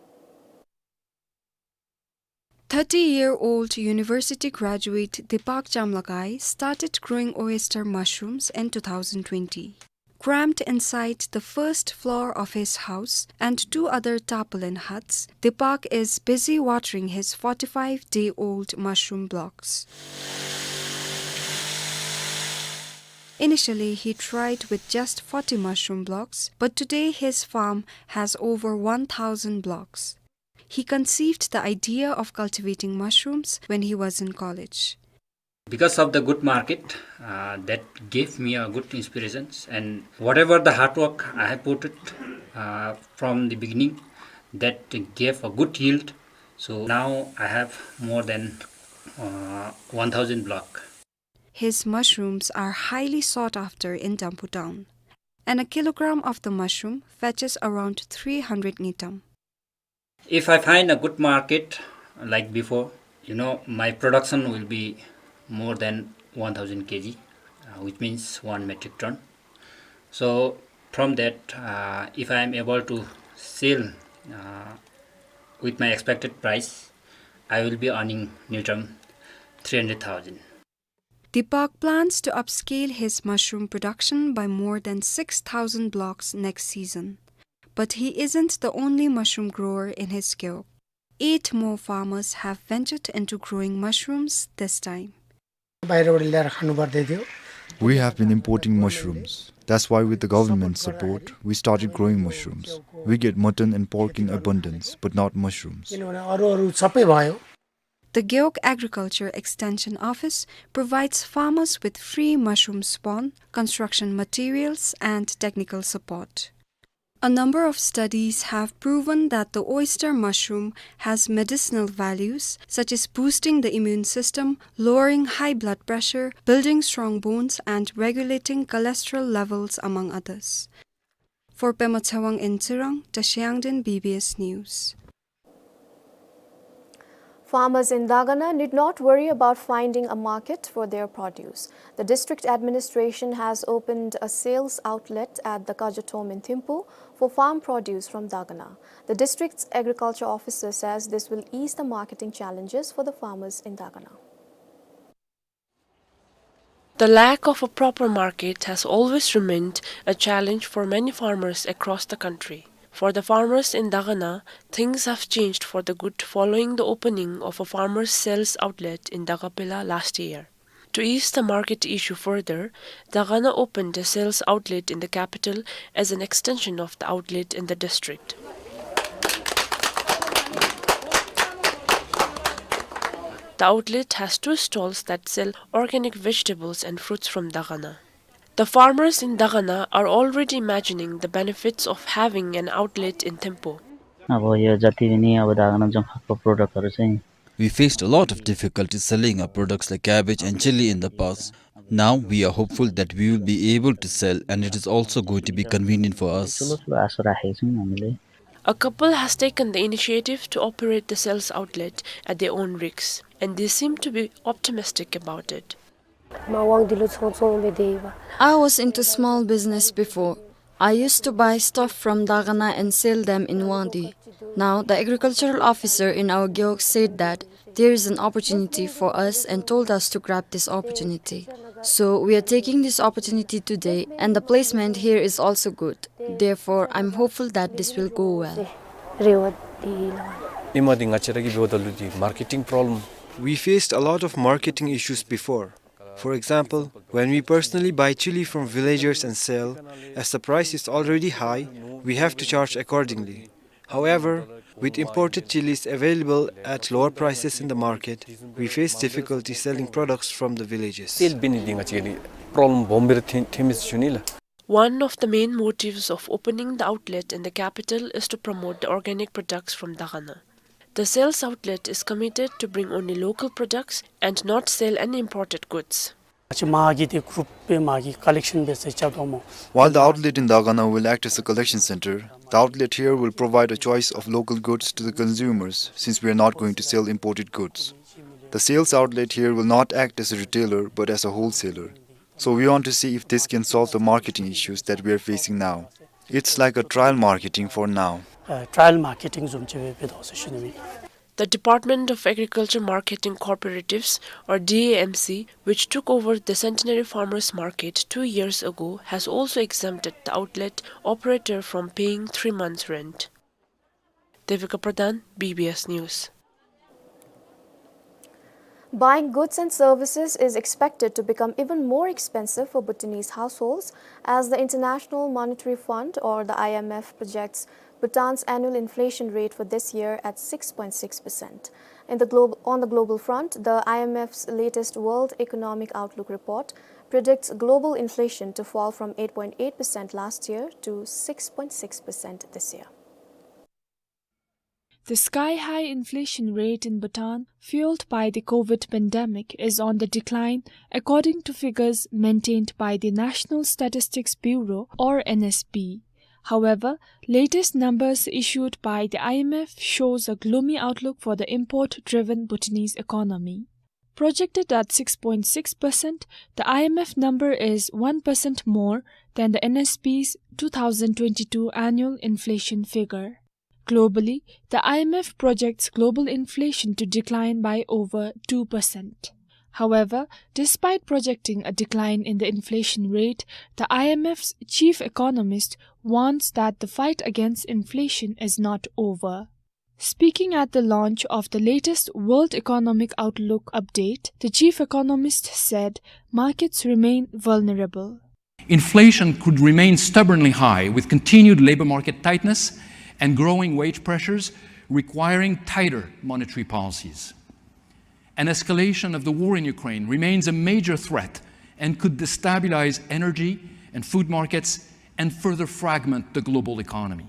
Thirty-year-old university graduate Deepak Jamlakai started growing oyster mushrooms in two thousand twenty. Cramped inside the first floor of his house and two other tarpaulin huts, Deepak is busy watering his forty-five-day-old mushroom blocks. Initially, he tried with just forty mushroom blocks, but today his farm has over one thousand blocks. He conceived the idea of cultivating mushrooms when he was in college. Because of the good market, uh, that gave me a good inspirations, and whatever the hard work I have put it, uh, from the beginning, that gave a good yield. So now I have more than, uh, one thousand block. His mushrooms are highly sought after in Damphu town, and a kilogram of the mushroom fetches around three hundred ngultrum. If I find a good market like before, you know, my production will be more than one thousand K G, uh, which means one metric ton. So from that, uh, if I am able to sell, uh, with my expected price, I will be earning ngultrum three hundred thousand. Deepak plans to upscale his mushroom production by more than six thousand blocks next season. But he isn't the only mushroom grower in his Gewog. Eight more farmers have ventured into growing mushrooms this time. বাইরেबाट ल्याएर खानुपर्दै थियो। We have been importing mushrooms. That's why, with the government's support, we started growing mushrooms. We get mutton and pork in abundance, but not mushrooms. किनभने अरू अरू सबै भयो। The Gewog Agriculture Extension Office provides farmers with free mushroom spawn, construction materials, and technical support. A number of studies have proven that the oyster mushroom has medicinal values, such as boosting the immune system, lowering high blood pressure, building strong bones, and regulating cholesterol levels, among others. For Pema Tshewang in Tsirang, Tashi Yangden, B B S News. Farmers in Dagana need not worry about finding a market for their produce. The district administration has opened a sales outlet at the Kajothom in Thimphu for farm produce from Dagana. The district's agriculture officer says this will ease the marketing challenges for the farmers in Dagana. The lack of a proper market has always remained a challenge for many farmers across the country. For the farmers in Dagana, things have changed for the good following the opening of a farmers' sales outlet in Dagapela last year. To ease the market issue further, Dagana opened a sales outlet in the capital as an extension of the outlet in the district. The outlet has two stalls that sell organic vegetables and fruits from Dagana. The farmers in Dagana are already imagining the benefits of having an outlet in Thimphu. अब यो जति पनि अब दागना जुन खालको product हरू चाहिँ We faced a lot of difficulty selling our products like cabbage and chili in the past. Now we are hopeful that we will be able to sell, and it is also going to be convenient for us. ठुलो ठुलो आशा राखेको छौँ हामीले। A couple has taken the initiative to operate the sales outlet at their own risk, and they seem to be optimistic about it. མ་དབང་འདི་ལུ་ཚོང་བཙོང་སྦེ་སྡོད་ཡི་པ། I was into small business before. I used to buy stuff from Dagana and sell them in Wangdi. Now, the agricultural officer in our Gewog said that there is an opportunity for us and told us to grab this opportunity. So, we are taking this opportunity today, and the placement here is also good. Therefore, I'm hopeful that this will go well. རེ་བ་འདི་ལགས། ཨིནམ་འདི་ང་བཅས་ར་གིས་འབདཝ་ད་ལུ་འདི་marketing problem. We faced a lot of marketing issues before. For example, when we personally buy chili from villagers and sell, as the price is already high, we have to charge accordingly. However, with imported chilies available at lower prices in the market, we face difficulty selling products from the villages. Sale འབད་ནི་འདི་ང་བཅས་ཀྱི་problem སྦོམ་སྦེ་ར་ཐོན་ཐོནམ་མས་ཟེར་ཞུ་ནི་ལགས། One of the main motives of opening the outlet in the capital is to promote the organic products from Dagana. The sales outlet is committed to bring only local products and not sell any imported goods. ང་བཅས་མ་གི་འདི་group སྦེ་མ་གི་collection སྦེ་ཟེར་རྐྱབ་དོ་སྨོ། While the outlet in Dagana will act as a collection center, the outlet here will provide a choice of local goods to the consumers, since we are not going to sell imported goods. The sales outlet here will not act as a retailer, but as a wholesaler. So we want to see if this can solve the marketing issues that we are facing now. It's like a trial marketing for now. ཨ་trial marketing བཟུམ་ཅིག་སྦེ་འབད་དོ་ཟེར་ཞུ་ནི་ཨིན། The Department of Agriculture Marketing Cooperatives, or D A M C, which took over the Centenary Farmers Market two years ago, has also exempted the outlet operator from paying three months' rent. Devika Pradhan, B B S News. Buying goods and services is expected to become even more expensive for Bhutanese households as the International Monetary Fund, or the I M F, projects Bhutan's annual inflation rate for this year at six point six percent. In the glo-, on the global front, the I M F's latest World Economic Outlook report predicts global inflation to fall from eight point eight percent last year to six point six percent this year. The sky-high inflation rate in Bhutan, fueled by the COVID pandemic, is on the decline, according to figures maintained by the National Statistics Bureau, or N S B. However, latest numbers issued by the I M F shows a gloomy outlook for the import-driven Bhutanese economy. Projected at six point six percent, the I M F number is one percent more than the N S B's two thousand twenty-two annual inflation figure. Globally, the I M F projects global inflation to decline by over two percent. However, despite projecting a decline in the inflation rate, the I M F's chief economist warns that the fight against inflation is not over. Speaking at the launch of the latest World Economic Outlook update, the chief economist said markets remain vulnerable. Inflation could remain stubbornly high, with continued labor market tightness and growing wage pressures requiring tighter monetary policies. An escalation of the war in Ukraine remains a major threat and could destabilize energy and food markets and further fragment the global economy.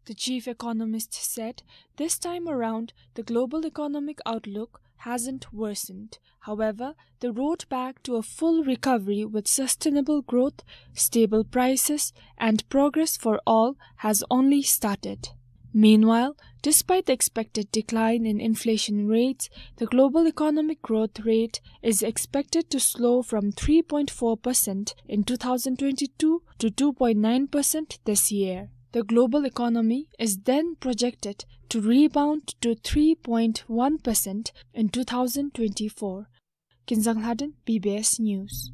The chief economist said this time around, the global economic outlook hasn't worsened. However, the road back to a full recovery with sustainable growth, stable prices, and progress for all has only started. Meanwhile, despite the expected decline in inflation rates, the global economic growth rate is expected to slow from three point four percent in two thousand twenty-two to two point nine percent this year. The global economy is then projected to rebound to three point one percent in two thousand twenty-four. Kinzang Lhaden, B B S News.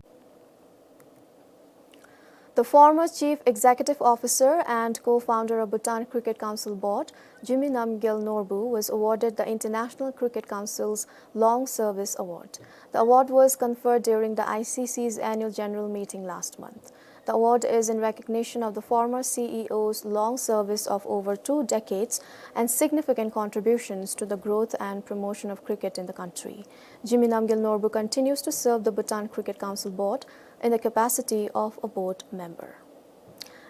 The former Chief Executive Officer and co-founder of Bhutan Cricket Council Board, Jigme Namgyel Norbu, was awarded the International Cricket Council's Long Service Award. The award was conferred during the I C C's annual general meeting last month. The award is in recognition of the former C E O's long service of over two decades and significant contributions to the growth and promotion of cricket in the country. Jigme Namgyel Norbu continues to serve the Bhutan Cricket Council Board in the capacity of a board member.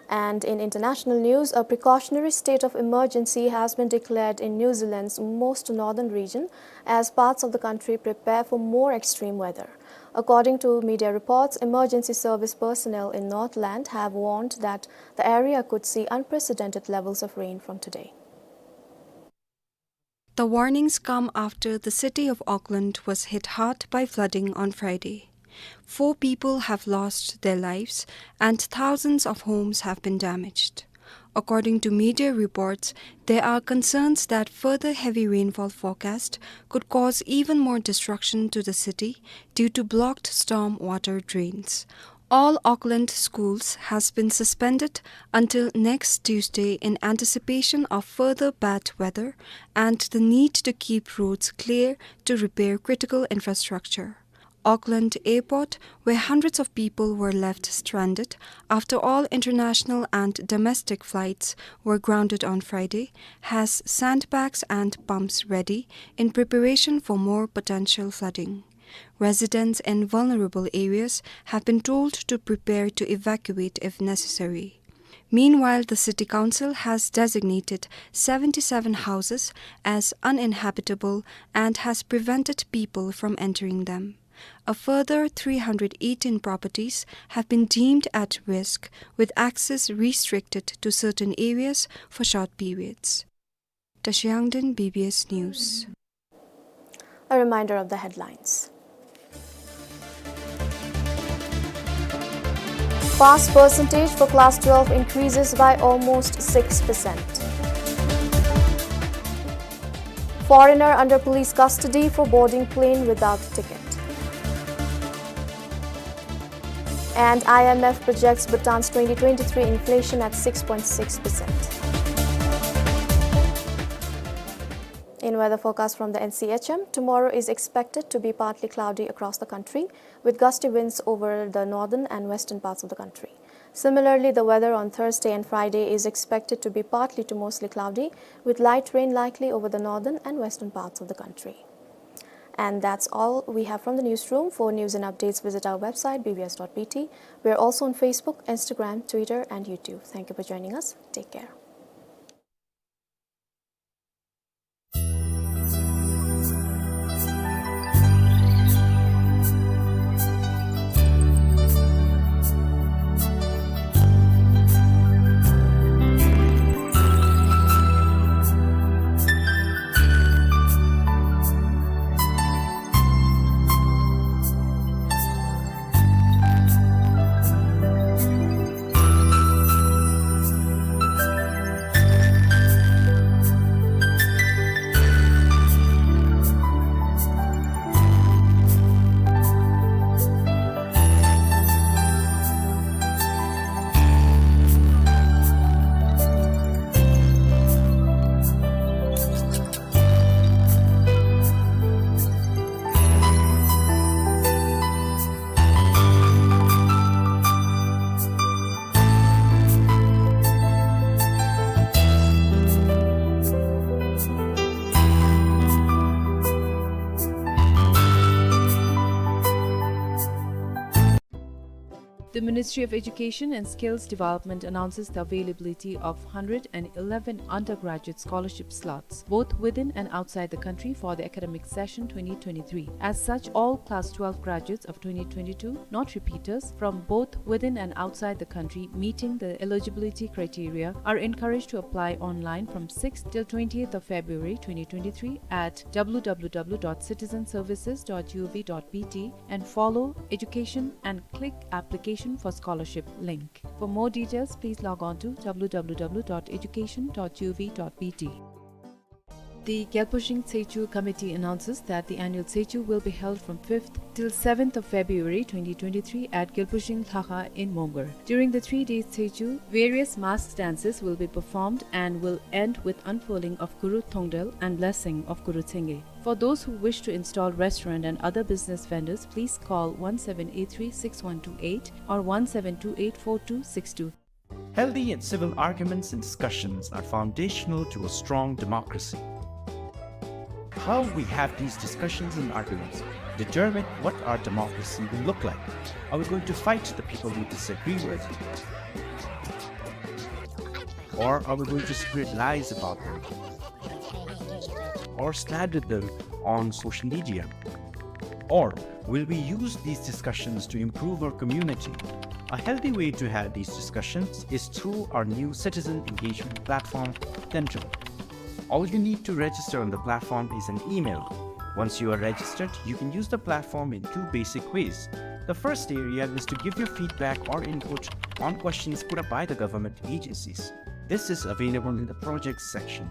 And in international news, a precautionary state of emergency has been declared in New Zealand's most northern region as parts of the country prepare for more extreme weather. According to media reports, emergency service personnel in Northland have warned that the area could see unprecedented levels of rain from today. The warnings come after the city of Auckland was hit hard by flooding on Friday. Four people have lost their lives and thousands of homes have been damaged. According to media reports, there are concerns that further heavy rainfall forecast could cause even more destruction to the city due to blocked storm water drains. All Auckland schools has been suspended until next Tuesday in anticipation of further bad weather and the need to keep roads clear to repair critical infrastructure. Auckland Airport, where hundreds of people were left stranded after all international and domestic flights were grounded on Friday, has sandbags and pumps ready in preparation for more potential flooding. Residents in vulnerable areas have been told to prepare to evacuate if necessary. Meanwhile, the city council has designated seventy-seven houses as uninhabitable and has prevented people from entering them. A further three hundred eighteen properties have been deemed at risk, with access restricted to certain areas for short periods. Tashi Yangden, B B S News. A reminder of the headlines. Pass percentage for class twelve increases by almost six percent. Foreigner under police custody for boarding plane without ticket. And I M F projects Bhutan's twenty twenty-three inflation at six point six percent. In weather forecast from the N C H M, tomorrow is expected to be partly cloudy across the country, with gusty winds over the northern and western parts of the country. Similarly, the weather on Thursday and Friday is expected to be partly to mostly cloudy, with light rain likely over the northern and western parts of the country. And that's all we have from the newsroom. For news and updates, visit our website, B B S dot B T. We are also on Facebook, Instagram, Twitter, and YouTube. Thank you for joining us. Take care. The Ministry of Education and Skills Development announces the availability of hundred and eleven undergraduate scholarship slots, both within and outside the country, for the academic session twenty twenty-three. As such, all class twelve graduates of twenty twenty-two, not repeaters, from both within and outside the country meeting the eligibility criteria are encouraged to apply online from sixth till twentieth of February twenty twenty-three at W W W dot citizenservices dot G O V dot B T and follow Education and click Application for Scholarship link. For more details, please log on to W W W dot education dot G O V dot B T. The Gyalpo Shing Tsechu Committee announces that the annual Tsechu will be held from fifth till seventh of February twenty twenty-three at Gyalpo Shing Lhakha in Mongar. During the three days Tsechu, various masked dances will be performed and will end with unfurling of Guru Thongdel and blessing of Guru Chenge. For those who wish to install restaurant and other business vendors, please call one seven eight three six one two eight or one seven two eight four two six two. Healthy and civil arguments and discussions are foundational to a strong democracy. How we have these discussions and arguments determine what our democracy will look like. Are we going to fight the people we disagree with? Or are we going to spread lies about them? Or slander them on social media? Or will we use these discussions to improve our community? A healthy way to have these discussions is through our new citizen engagement platform, Tendril. All you need to register on the platform is an email. Once you are registered, you can use the platform in two basic ways. The first area is to give your feedback or input on questions put up by the government agencies. This is available in the projects section.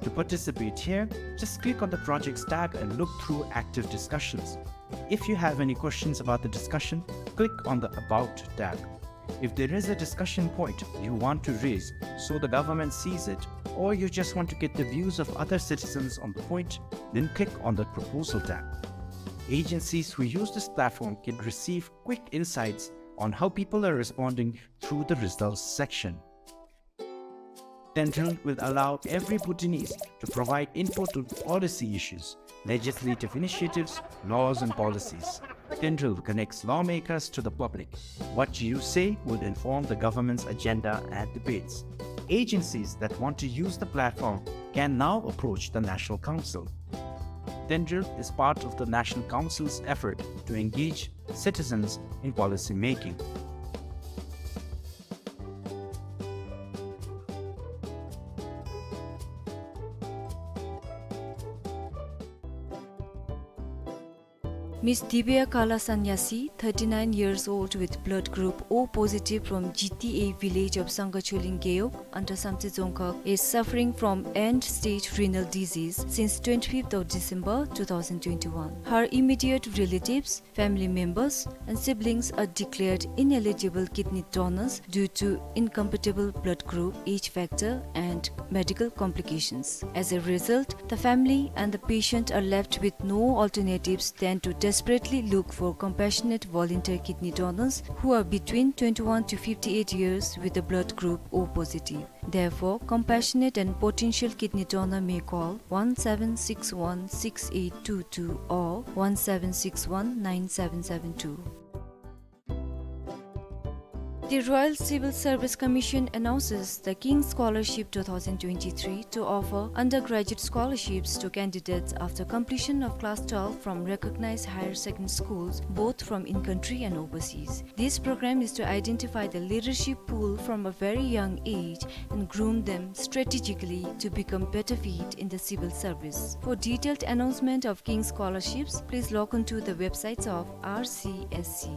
To participate here, just click on the projects tab and look through active discussions. If you have any questions about the discussion, click on the About tab. If there is a discussion point you want to raise so the government sees it, or you just want to get the views of other citizens on the point, then click on the Proposal tab. Agencies who use this platform can receive quick insights on how people are responding through the results section. Tendril will allow every Bhutanese to provide input on policy issues, legislative initiatives, laws and policies. Tendril connects lawmakers to the public. What you say will inform the government's agenda and debates. Agencies that want to use the platform can now approach the National Council. Tendril is part of the National Council's effort to engage citizens in policy making. Miss Divya Kalasanyasi, thirty-nine years old, with blood group O positive, from G T A village of Sangha Choling Gewog under Samtse Dzongkhag, is suffering from end-stage renal disease since twenty-fifth of December two thousand twenty-one. Her immediate relatives, family members and siblings are declared ineligible kidney donors due to incompatible blood group, age factor and medical complications. As a result, the family and the patient are left with no alternatives than to desperately look for compassionate volunteer kidney donors who are between twenty-one to fifty-eight years with the blood group O positive. Therefore, compassionate and potential kidney donor may call one seven six one six eight two two or one seven six one nine seven seven two. The Royal Civil Service Commission announces the King's Scholarship two thousand twenty-three to offer undergraduate scholarships to candidates after completion of class twelve from recognized higher secondary schools, both from in-country and overseas. This program is to identify the leadership pool from a very young age and groom them strategically to become better fit in the civil service. For detailed announcement of King's Scholarships, please log on to the websites of R C S C.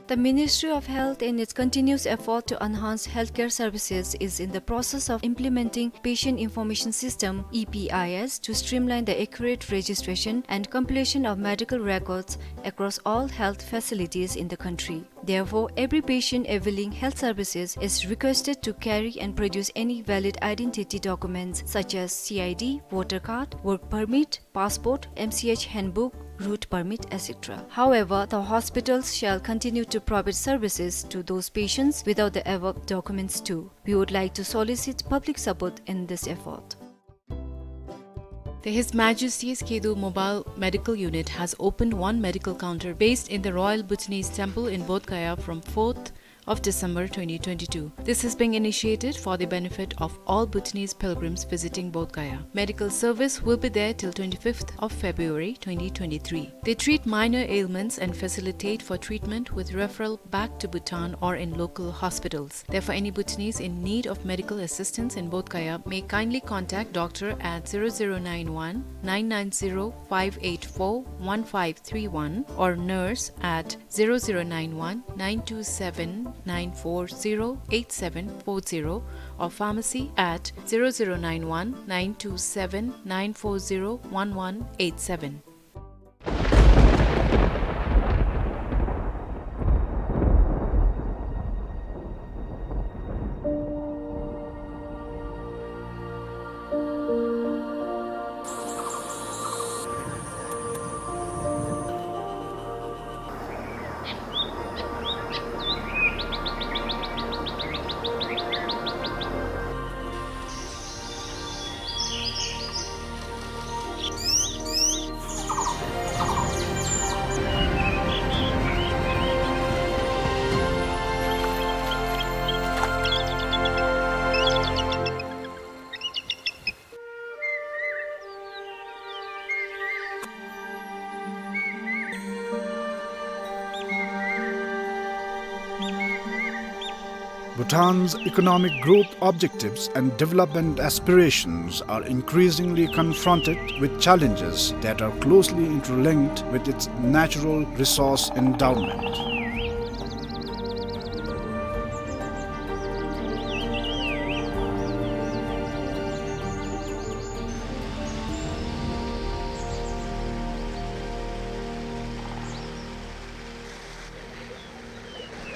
The Ministry of Health, in its continuous effort to enhance healthcare services, is in the process of implementing Patient Information System, E P I S, to streamline the accurate registration and compilation of medical records across all health facilities in the country. Therefore, every patient availing health services is requested to carry and produce any valid identity documents such as C I D, voter card, work permit, passport, M C H handbook, route permit, et cetera. However, the hospitals shall continue to provide services to those patients without the above documents too. We would like to solicit public support in this effort. The His Majesty's Kedu Mobile Medical Unit has opened one medical counter based in the Royal Bhutanese Temple in Bodh Gaya from fourth of December twenty twenty-two. This is being initiated for the benefit of all Bhutanese pilgrims visiting Bodh Gaya. Medical service will be there till twenty-fifth of February twenty twenty-three. They treat minor ailments and facilitate for treatment with referral back to Bhutan or in local hospitals. Therefore, any Bhutanese in need of medical assistance in Bodh Gaya may kindly contact doctor at zero zero nine one nine nine zero five eight four one five three one or nurse at zero zero nine one nine two seven nine four zero eight seven four zero or pharmacy at zero zero nine one nine two seven nine four zero one one eight seven. Bhutan's economic growth objectives and development aspirations are increasingly confronted with challenges that are closely interlinked with its natural resource endowment.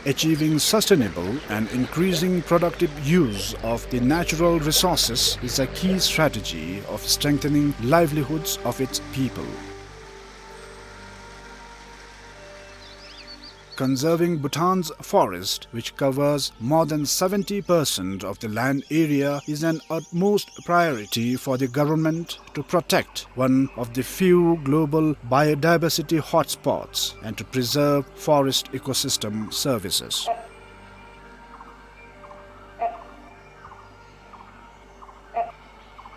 Achieving sustainable and increasing productive use of the natural resources is a key strategy of strengthening livelihoods of its people. Conserving Bhutan's forest, which covers more than seventy percent of the land area, is an utmost priority for the government to protect one of the few global biodiversity hotspots and to preserve forest ecosystem services.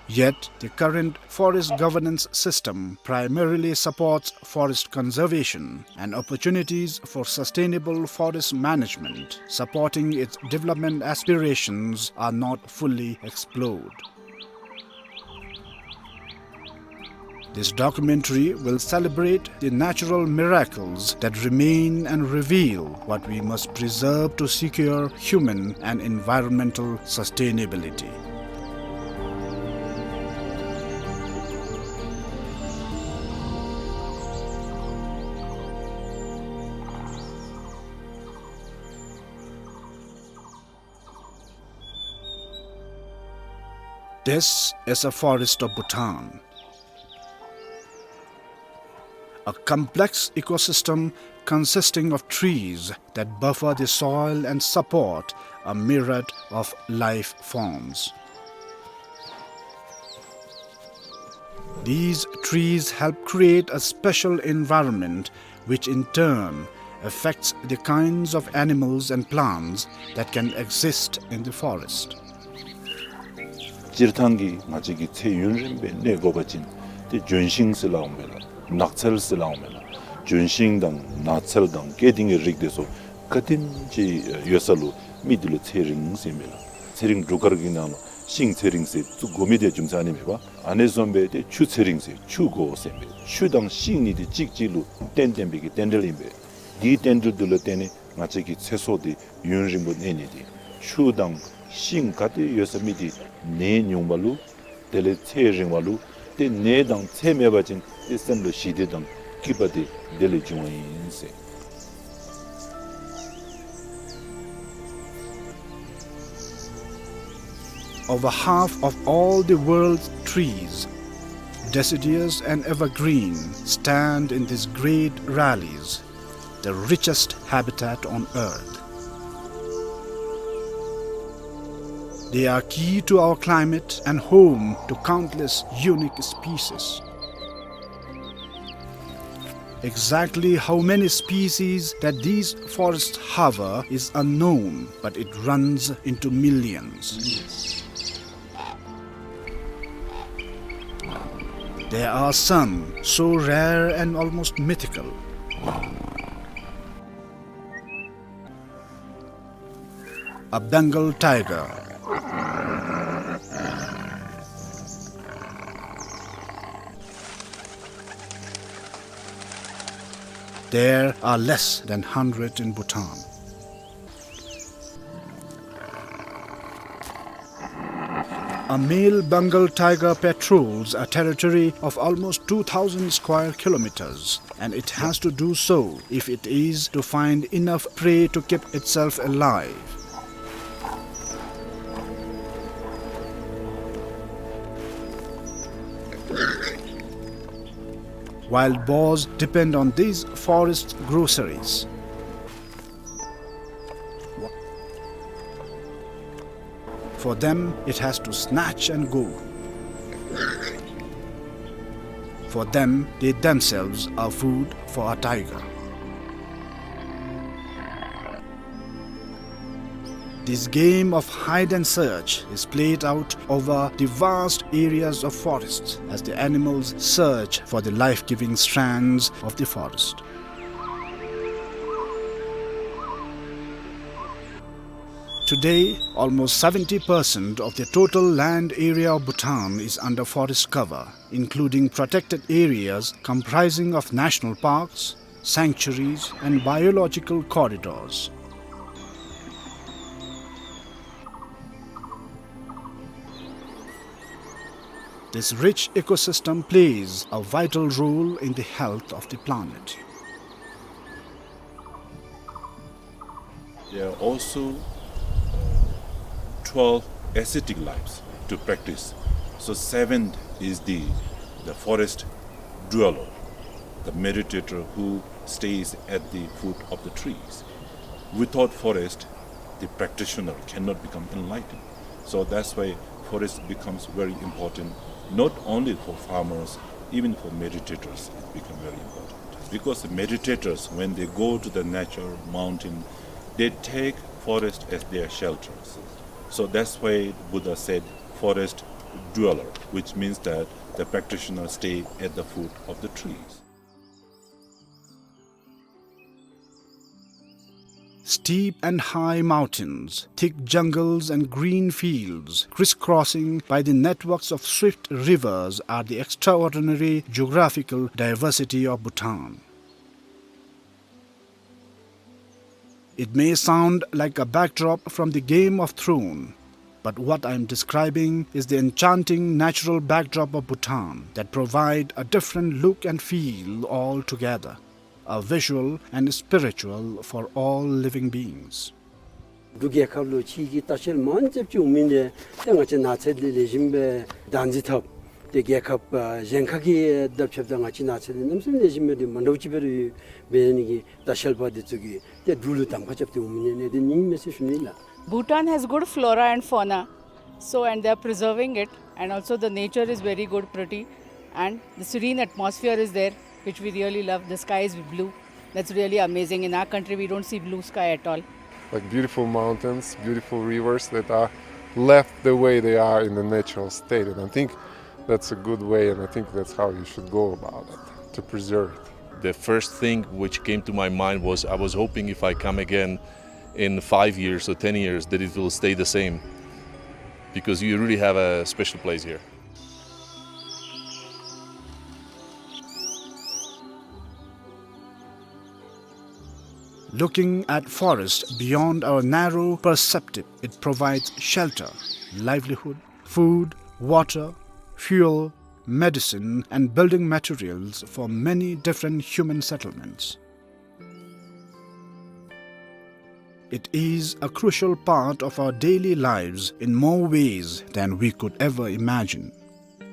Yet, the current forest governance system primarily supports forest conservation, and opportunities for sustainable forest management supporting its development aspirations are not fully explored. This documentary will celebrate the natural miracles that remain and reveal what we must preserve to secure human and environmental sustainability. This is a forest of Bhutan, a complex ecosystem consisting of trees that buffer the soil and support a myriad of life forms. These trees help create a special environment, which in turn affects the kinds of animals and plants that can exist in the forest. སྤྱིར་བཏང་གི་ང་བཅས་ཀྱི་ཚེ་ཡུན་རིངམོ་སྦེ་གནས་དགོ་པ་ཅིན་ཏེ་ལྗོན་ཤིང་ཟེར་སླབ་འོང་མས་ལགས། ནགས་ཚལ་ཟེར་སླབ་འོང་མས་ལགས། ལྗོན་ཤིང་དང་ནགས་ཚལ་དང་སྐྱེ་ལྡན་གྱི་རིགས་དེ་ཚུ་ག་དེམ་ཅིག་ཡོད་ས་ལུ་མི་དེ་ལུ་ཚེ་རིང་ཟེར་མས་ལགས། ཚེ་རིང་འབྲུག་སྐར་གྱི་ནང་ལུ་ཤིང་ཚེ་རིང་ཟེར་བཙུགས་དགོ་མི་དེ་རྒྱུ་མཚན་ཨ་ནི་མས་པ། ཨ་ནི་བཟུམ་སྦེ་ཏེ་ཆུ་ཚེ་རིང་ཟེར་ཆུ་དགོ་ཟེར་མས། ཆུ་དང་ཤིང་གཉིས་དེ་གཅིག་གཅིག་ལུ་བརྟེན་བརྟེན་པའི་གི་རྟེན་འབྲེལ་ཨིན་པས། དེའི་རྟེན་འབྲེལ་དེ་ལུ་བརྟེན་ནས་ང་བཅས་ཀྱི་ཚེ་སྲོག་དེ་ཡུན་རིང་པོ་གནས་ནི་དེ། ཆུ་དང་ཤིང་ག་ཏེ་ཡོད་ས་མི་དེ་ནད་ཉུང་བ་ལུ་དེ་ལས་ཚེ་རིང་བ་ལུ་ཏེ་ནད་དང་ཚེ་མེད་པ་ཅིན་ཏེ་སེམས་ལུ་ཞི་བདེ་དང་སྐྱིད་པ་དེ་དེ་ལས་འབྱུང་བ་ཨིན་ཟེར། Over half of all the world's trees, deciduous and evergreen, stand in these great valleys, the richest habitat on earth. They are key to our climate and home to countless unique species. Exactly how many species that these forests harbor is unknown, but it runs into millions. There are some so rare and almost mythical. A Bengal tiger. There are less than hundred in Bhutan. A male Bengal tiger patrols a territory of almost two thousand square kilometers, and it has to do so if it is to find enough prey to keep itself alive. Wild boars depend on these forest groceries. For them, it has to snatch and go. For them, they themselves are food for a tiger. This game of hide and search is played out over the vast areas of forests as the animals search for the life-giving strands of the forest. Today, almost seventy percent of the total land area of Bhutan is under forest cover, including protected areas comprising of national parks, sanctuaries, and biological corridors. This rich ecosystem plays a vital role in the health of the planet. There are also twelve ascetic lives to practice. So seventh is the, the forest dweller, the meditator who stays at the foot of the trees. Without forest, the practitioner cannot become enlightened. So that's why forest becomes very important, not only for farmers, even for meditators, it becomes very important. Because the meditators, when they go to the nature, mountain, they take forest as their shelters. So that's why Buddha said forest dweller, which means that the practitioner stay at the foot of the trees. Steep and high mountains, thick jungles and green fields, crisscrossing by the networks of swift rivers, are the extraordinary geographical diversity of Bhutan. It may sound like a backdrop from the Game of Thrones, but what I am describing is the enchanting natural backdrop of Bhutan that provide a different look and feel altogether, a visual and spiritual for all living beings. འབྲུག་རྒྱལ་ཁབ་ལུ་ཕྱི་གི་ལྟ་བཤལ་མང་ཙམ་ཅིག་འོང་མི་འདི་ཏེ་ང་བཅས་ནགས་ཚལ་འདི་ལེགས་ཤོམ་སྦེ་བདག་འཛིན་འཐབ། ཏེ་རྒྱལ་ཁབ་ཨ་གཞན་ཁ་གི་དང་ཕྱདཔ་ད་ང་བཅས་ནགས་ཚལ་འདི་གནམ་མེད་ས་མེད་ལེགས་ཤོམ་སྦེ་འདི་མ་འདྲཝ་ཅིག་སྦེ་ར་ཡོད། འབད་ནི་གི་ལྟ་བཤལ་པ་འདི་ཚུ་གིས་ཏེ་འབྲུག་ལུ་གདམ་ཁ་རྐྱབ་སྟེ་འོང་མི་ཨ་ནི་འདི་ནི་མས་ཟེར་ཞུ་ནི་ལགས། Bhutan has good flora and fauna, so, and they are preserving it, and also the nature is very good, pretty, and the serene atmosphere is there, which we really love. The sky is blue. That's really amazing. In our country, we don't see blue sky at all. Like beautiful mountains, beautiful rivers that are left the way they are in the natural state. And I think that's a good way, and I think that's how you should go about it, to preserve it. The first thing which came to my mind was, I was hoping if I come again in five years or ten years that it will stay the same, because you really have a special place here. Looking at forest beyond our narrow perspective, it provides shelter, livelihood, food, water, fuel, medicine, and building materials for many different human settlements. It is a crucial part of our daily lives in more ways than we could ever imagine.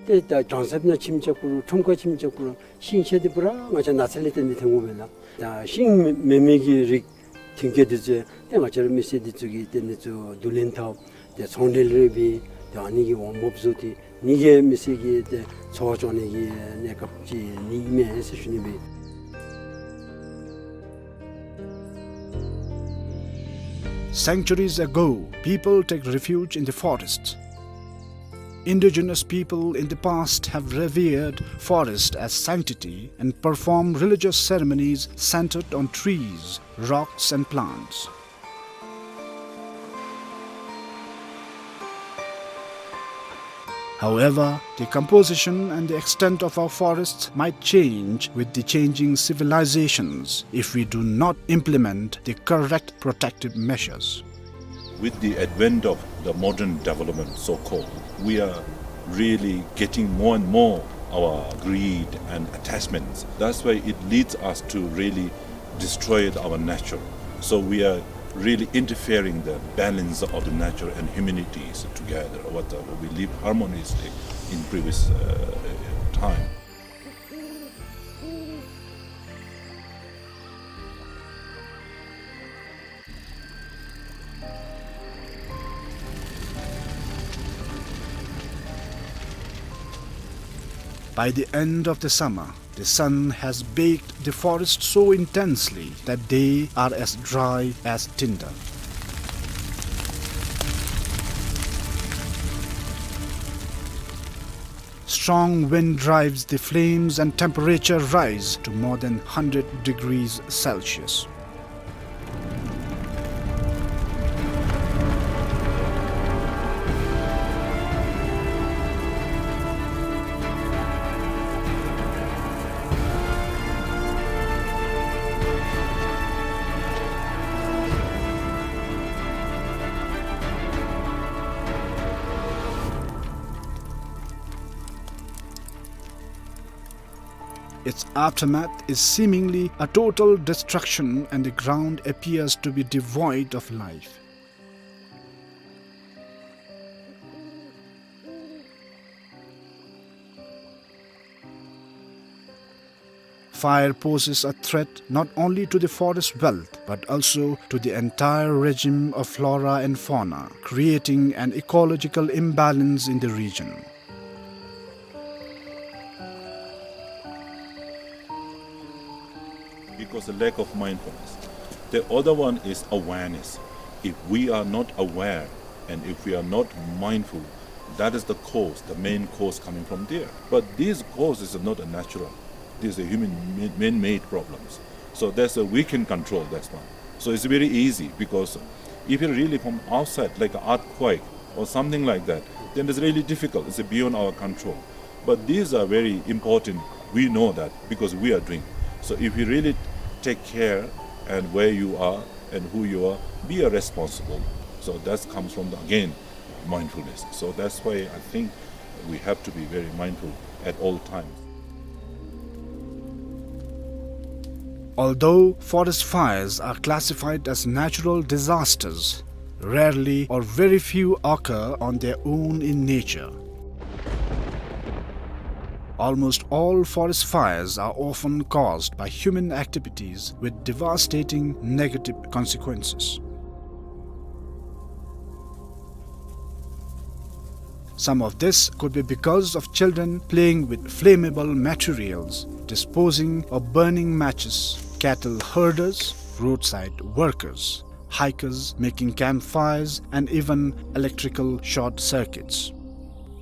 ཏེ་ད་གྲོང་གསེབ་ནང་ཁྱིམ་རྐྱབ་དགོ་རུང་ཁྲོམ་ཁར་ཁྱིམ་རྐྱབ་དགོ་རུང་ཤིང་ཆས་འདི་པུ་ར་ང་བཅས་ནགས་ཚལ་ལས་བརྟེན་ཏེ་ཐོན་དགོ་པས་ལགས། ད་ཤིང་མེད་མི་གི་རིགས་མཐུན་རྐྱེན་འདི་ཚུ་ཏེ་ང་བཅས་ར་མི་སེར་འདི་ཚུ་གིས་ཏེ་འདི་ཚུ་བསྡུ་ལེན་འཐབ། ཏེ་ཚོང་འབྲེལ་རེ་འབད། ཏེ་ཨ་ནི་གི་འོང་འབབ་བཟོ་སྟེ་ནི་གི་མི་སེར་གྱི་ཏེ་འཚོ་བ་སྐྱོང་ནི་གི་གནས་སྐབས་ཅིག་ནི་མས་ཟེར་ཞུ་ནི་སྦེ། Centuries ago, people take refuge in the forests. Indigenous people in the past have revered forest as sanctity and performed religious ceremonies centered on trees, rocks, and plants. However, the composition and the extent of our forests might change with the changing civilizations if we do not implement the correct protective measures. With the advent of the modern development, so-called, we are really getting more and more our greed and attachments. That's why it leads us to really destroy our nature. So we are really interfering the balance of the nature and humanities together. What, uh, we live harmoniously in previous, uh, time. By the end of the summer, the sun has baked the forest so intensely that they are as dry as tinder. Strong wind drives the flames and temperature rise to more than hundred degrees Celsius. Its aftermath is seemingly a total destruction, and the ground appears to be devoid of life. Fire poses a threat not only to the forest wealth, but also to the entire regime of flora and fauna, creating an ecological imbalance in the region. Because the lack of mindfulness. The other one is awareness. If we are not aware and if we are not mindful, that is the cause, the main cause coming from there. But these causes are not a natural. These are human ma-, man-made problems. So that's a, we can control that one. So it's very easy, because if it really from outside, like an earthquake or something like that, then it's really difficult. It's beyond our control. But these are very important. We know that because we are doing. So if you really take care and where you are and who you are, be a responsible. So that comes from the, again, mindfulness. So that's why I think we have to be very mindful at all times. Although forest fires are classified as natural disasters, rarely or very few occur on their own in nature. Almost all forest fires are often caused by human activities with devastating negative consequences. Some of this could be because of children playing with flammable materials, disposing or burning matches, cattle herders, roadside workers, hikers making campfires, and even electrical short circuits.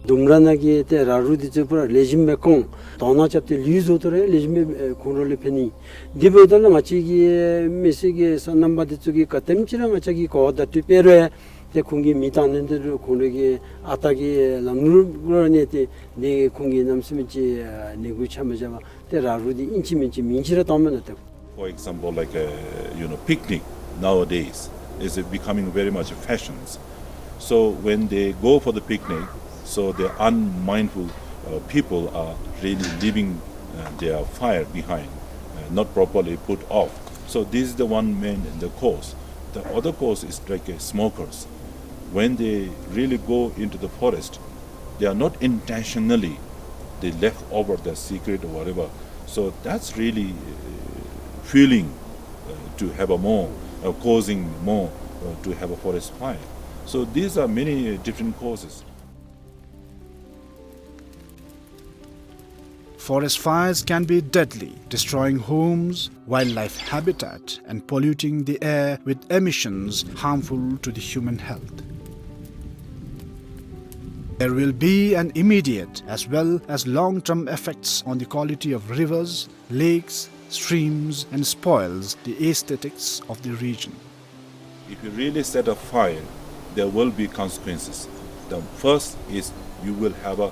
ལྡུམ་ར་ནང་གི་ཏེ་ར་རུ་འདི་ཚུ་པུ་ར་ལེགས་ཤོམ་སྦེ་བཀོང་དོང་ནང་རྐྱབ་སྟེ་ལུད་བཟོ་དོ་རུང་ལེགས་ཤོམ་སྦེ་ཁོང་ར་ལུ་ཕན་ནི། དེ་འབདཝ་ད་ལུ་ང་བཅས་ཀྱི་མི་སེར་གྱི་སོ་ནམ་པ་འདི་ཚུ་གིས་ག་དེམ་ཅིག་ར་ང་བཅས་ཀྱིས་གོ་བརྡ་སྤྲོད་པ་རུང་ཏེ་ཁོང་གིས་མེ་བཏང་ནི་འདི་རུང་ཁོང་ར་གི་ཨ་རྟག་གི་ལམ་ལུགས་ལུ་གནས་ཏེ་ཏེ་ཁོང་གིས་གནམ་མེད་ས་མེད་ཅིག་ནད་འབུ་ཆ་མི་བཞག་པར་ཏེ་ར་རུ་འདི་ཨིན་ཅི་མིན་ཅི་མིང་ཅིག་ར་བཏངམ་མེན་ན་ཏེ། For example, like, uh, you know, picnic nowadays is becoming very much fashions. So when they go for the picnic, so the unmindful, uh, people are really leaving, uh, their fire behind, uh, not properly put off. So this is the one main, the cause. The other cause is like, uh, smokers. When they really go into the forest, they are not intentionally, they left over the cigarette or whatever. So that's really, uh, fueling, uh, to have a more, uh, causing more, uh, to have a forest fire. So these are many, uh, different causes. Forest fires can be deadly, destroying homes, wildlife habitat, and polluting the air with emissions harmful to the human health. There will be an immediate as well as long-term effects on the quality of rivers, lakes, streams, and spoils the aesthetics of the region. If you really set a fire, there will be consequences. The first is you will have a, uh,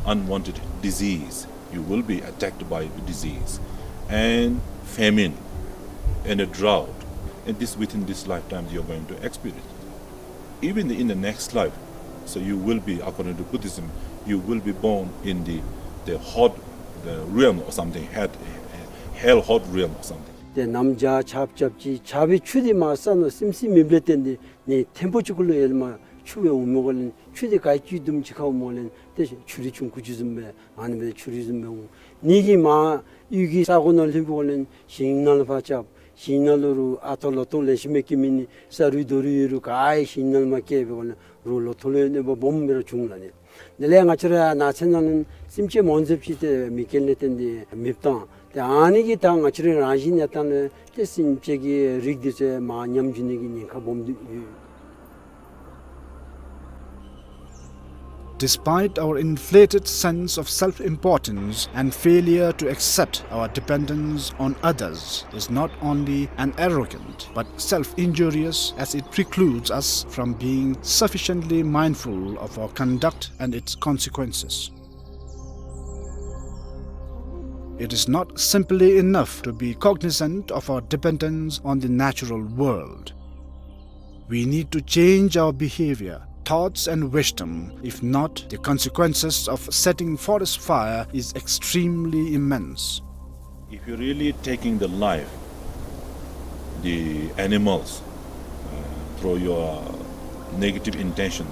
unwanted disease. You will be attacked by the disease, and famine, and a drought. And this, within this lifetime, you're going to experience. Even in the next life, so you will be, according to Buddhism, you will be born in the, the hot, the realm or something, hell, hell hot realm or something. ཏེ་གནམ་བྱཱར་ཆརཔ་རྐྱབ་ཅི། ཆར་པའི་ཆུ་འདི་མར་ས་ནང་སིམ་སིམ་མེདཔ་ལས་བརྟེན་ཏེ་ནི་ཐེམ་པོ་ཅིག་གུ་ལུ་ཡར་ལས་མར་ཆུ་སྦེ་འོངམ་འོང་ལས་ཆུ་འདི་ག་ཅི་དུམ་ཅིག་ཁར་འོངམ་འོང་ལས་ཏེ་ཆུ་རུད་ཆུང་ཀུ་ཅིག་བཟུམ་སྦེ་ཨ་ནི་སྦེ་ཆུ་རུད་བཟུམ་སྦེ་འོང་། ནི་གིས་མར་གཡུས་ཀྱི་ས་གོ་ནང་ལྷོདཔ་འོང་ལས་ཞིང་ནང་ལུ་ཕར་རྐྱབ། ཞིང་ནང་ལུ་རུང་ཨ་ཐོ་ལོ་ཐོ་ལེགས་ཤོམ་སྦེ་སྐྱེ་མི་ནི་ས་རུད་རྡོ་རུད་ཡོད་རུང་ག་ཡང་ཞིང་ནང་ལུ་མ་སྐྱེ་བའི་འོང་ལས་རོགས་ལོ་ཐོག་ལུ་གནོད་པ་སྦོམ་སྦེ་ར་བྱུང་ལགས་ནི། དེ་ལས་ང་བཅས་ར་ནགས་ཚལ་ནང་ལུ་སེམས་ཅན་མང་ཙམ་ཅིག་ཏེ་མེ་རྐྱེན་ལས་བརྟེན་ཏེ་མེདཔ་བཏང་། ཏེ་ཨ་ནི་གིས་ད་ང་བཅས་ར་རང་བཞིན་གནས་སྟངས་ལུ་ཏེ་སེམས་ཅན་གྱི་རིགས་འདི་ཚུ་མར་ཉམས་འགྱོ་ནི་གི་ཉེན་ཁ་སྦོམ་འདུག་ཡོད། Despite our inflated sense of self-importance and failure to accept our dependence on others is not only an arrogant but self-injurious, as it precludes us from being sufficiently mindful of our conduct and its consequences. It is not simply enough to be cognizant of our dependence on the natural world. We need to change our behavior, thoughts and wisdom. If not, the consequences of setting forest fire is extremely immense. If you're really taking the life, the animals, uh, through your negative intention,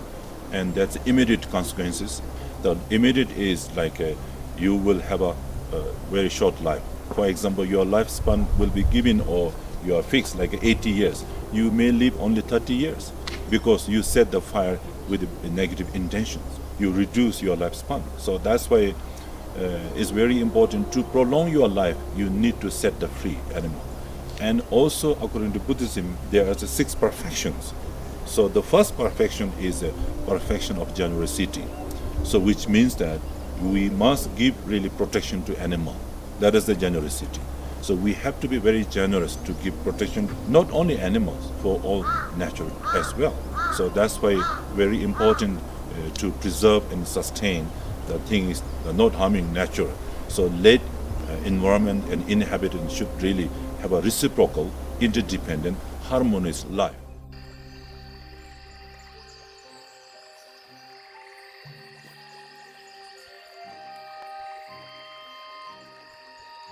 and that's immediate consequences. The immediate is like, uh, you will have a, a very short life. For example, your lifespan will be given or you are fixed like eighty years. You may live only thirty years because you set the fire with the negative intentions. You reduce your lifespan. So that's why uh, it's very important to prolong your life, you need to set the free animal. And also, according to Buddhism, there are the six perfections. So the first perfection is a perfection of generosity. So which means that we must give really protection to animal. That is the generosity. So we have to be very generous to give protection, not only animals, for all nature as well. So that's why very important uh, to preserve and sustain the thing is, uh, not harming nature. So let, uh, environment and inhabitants should really have a reciprocal, interdependent, harmonious life.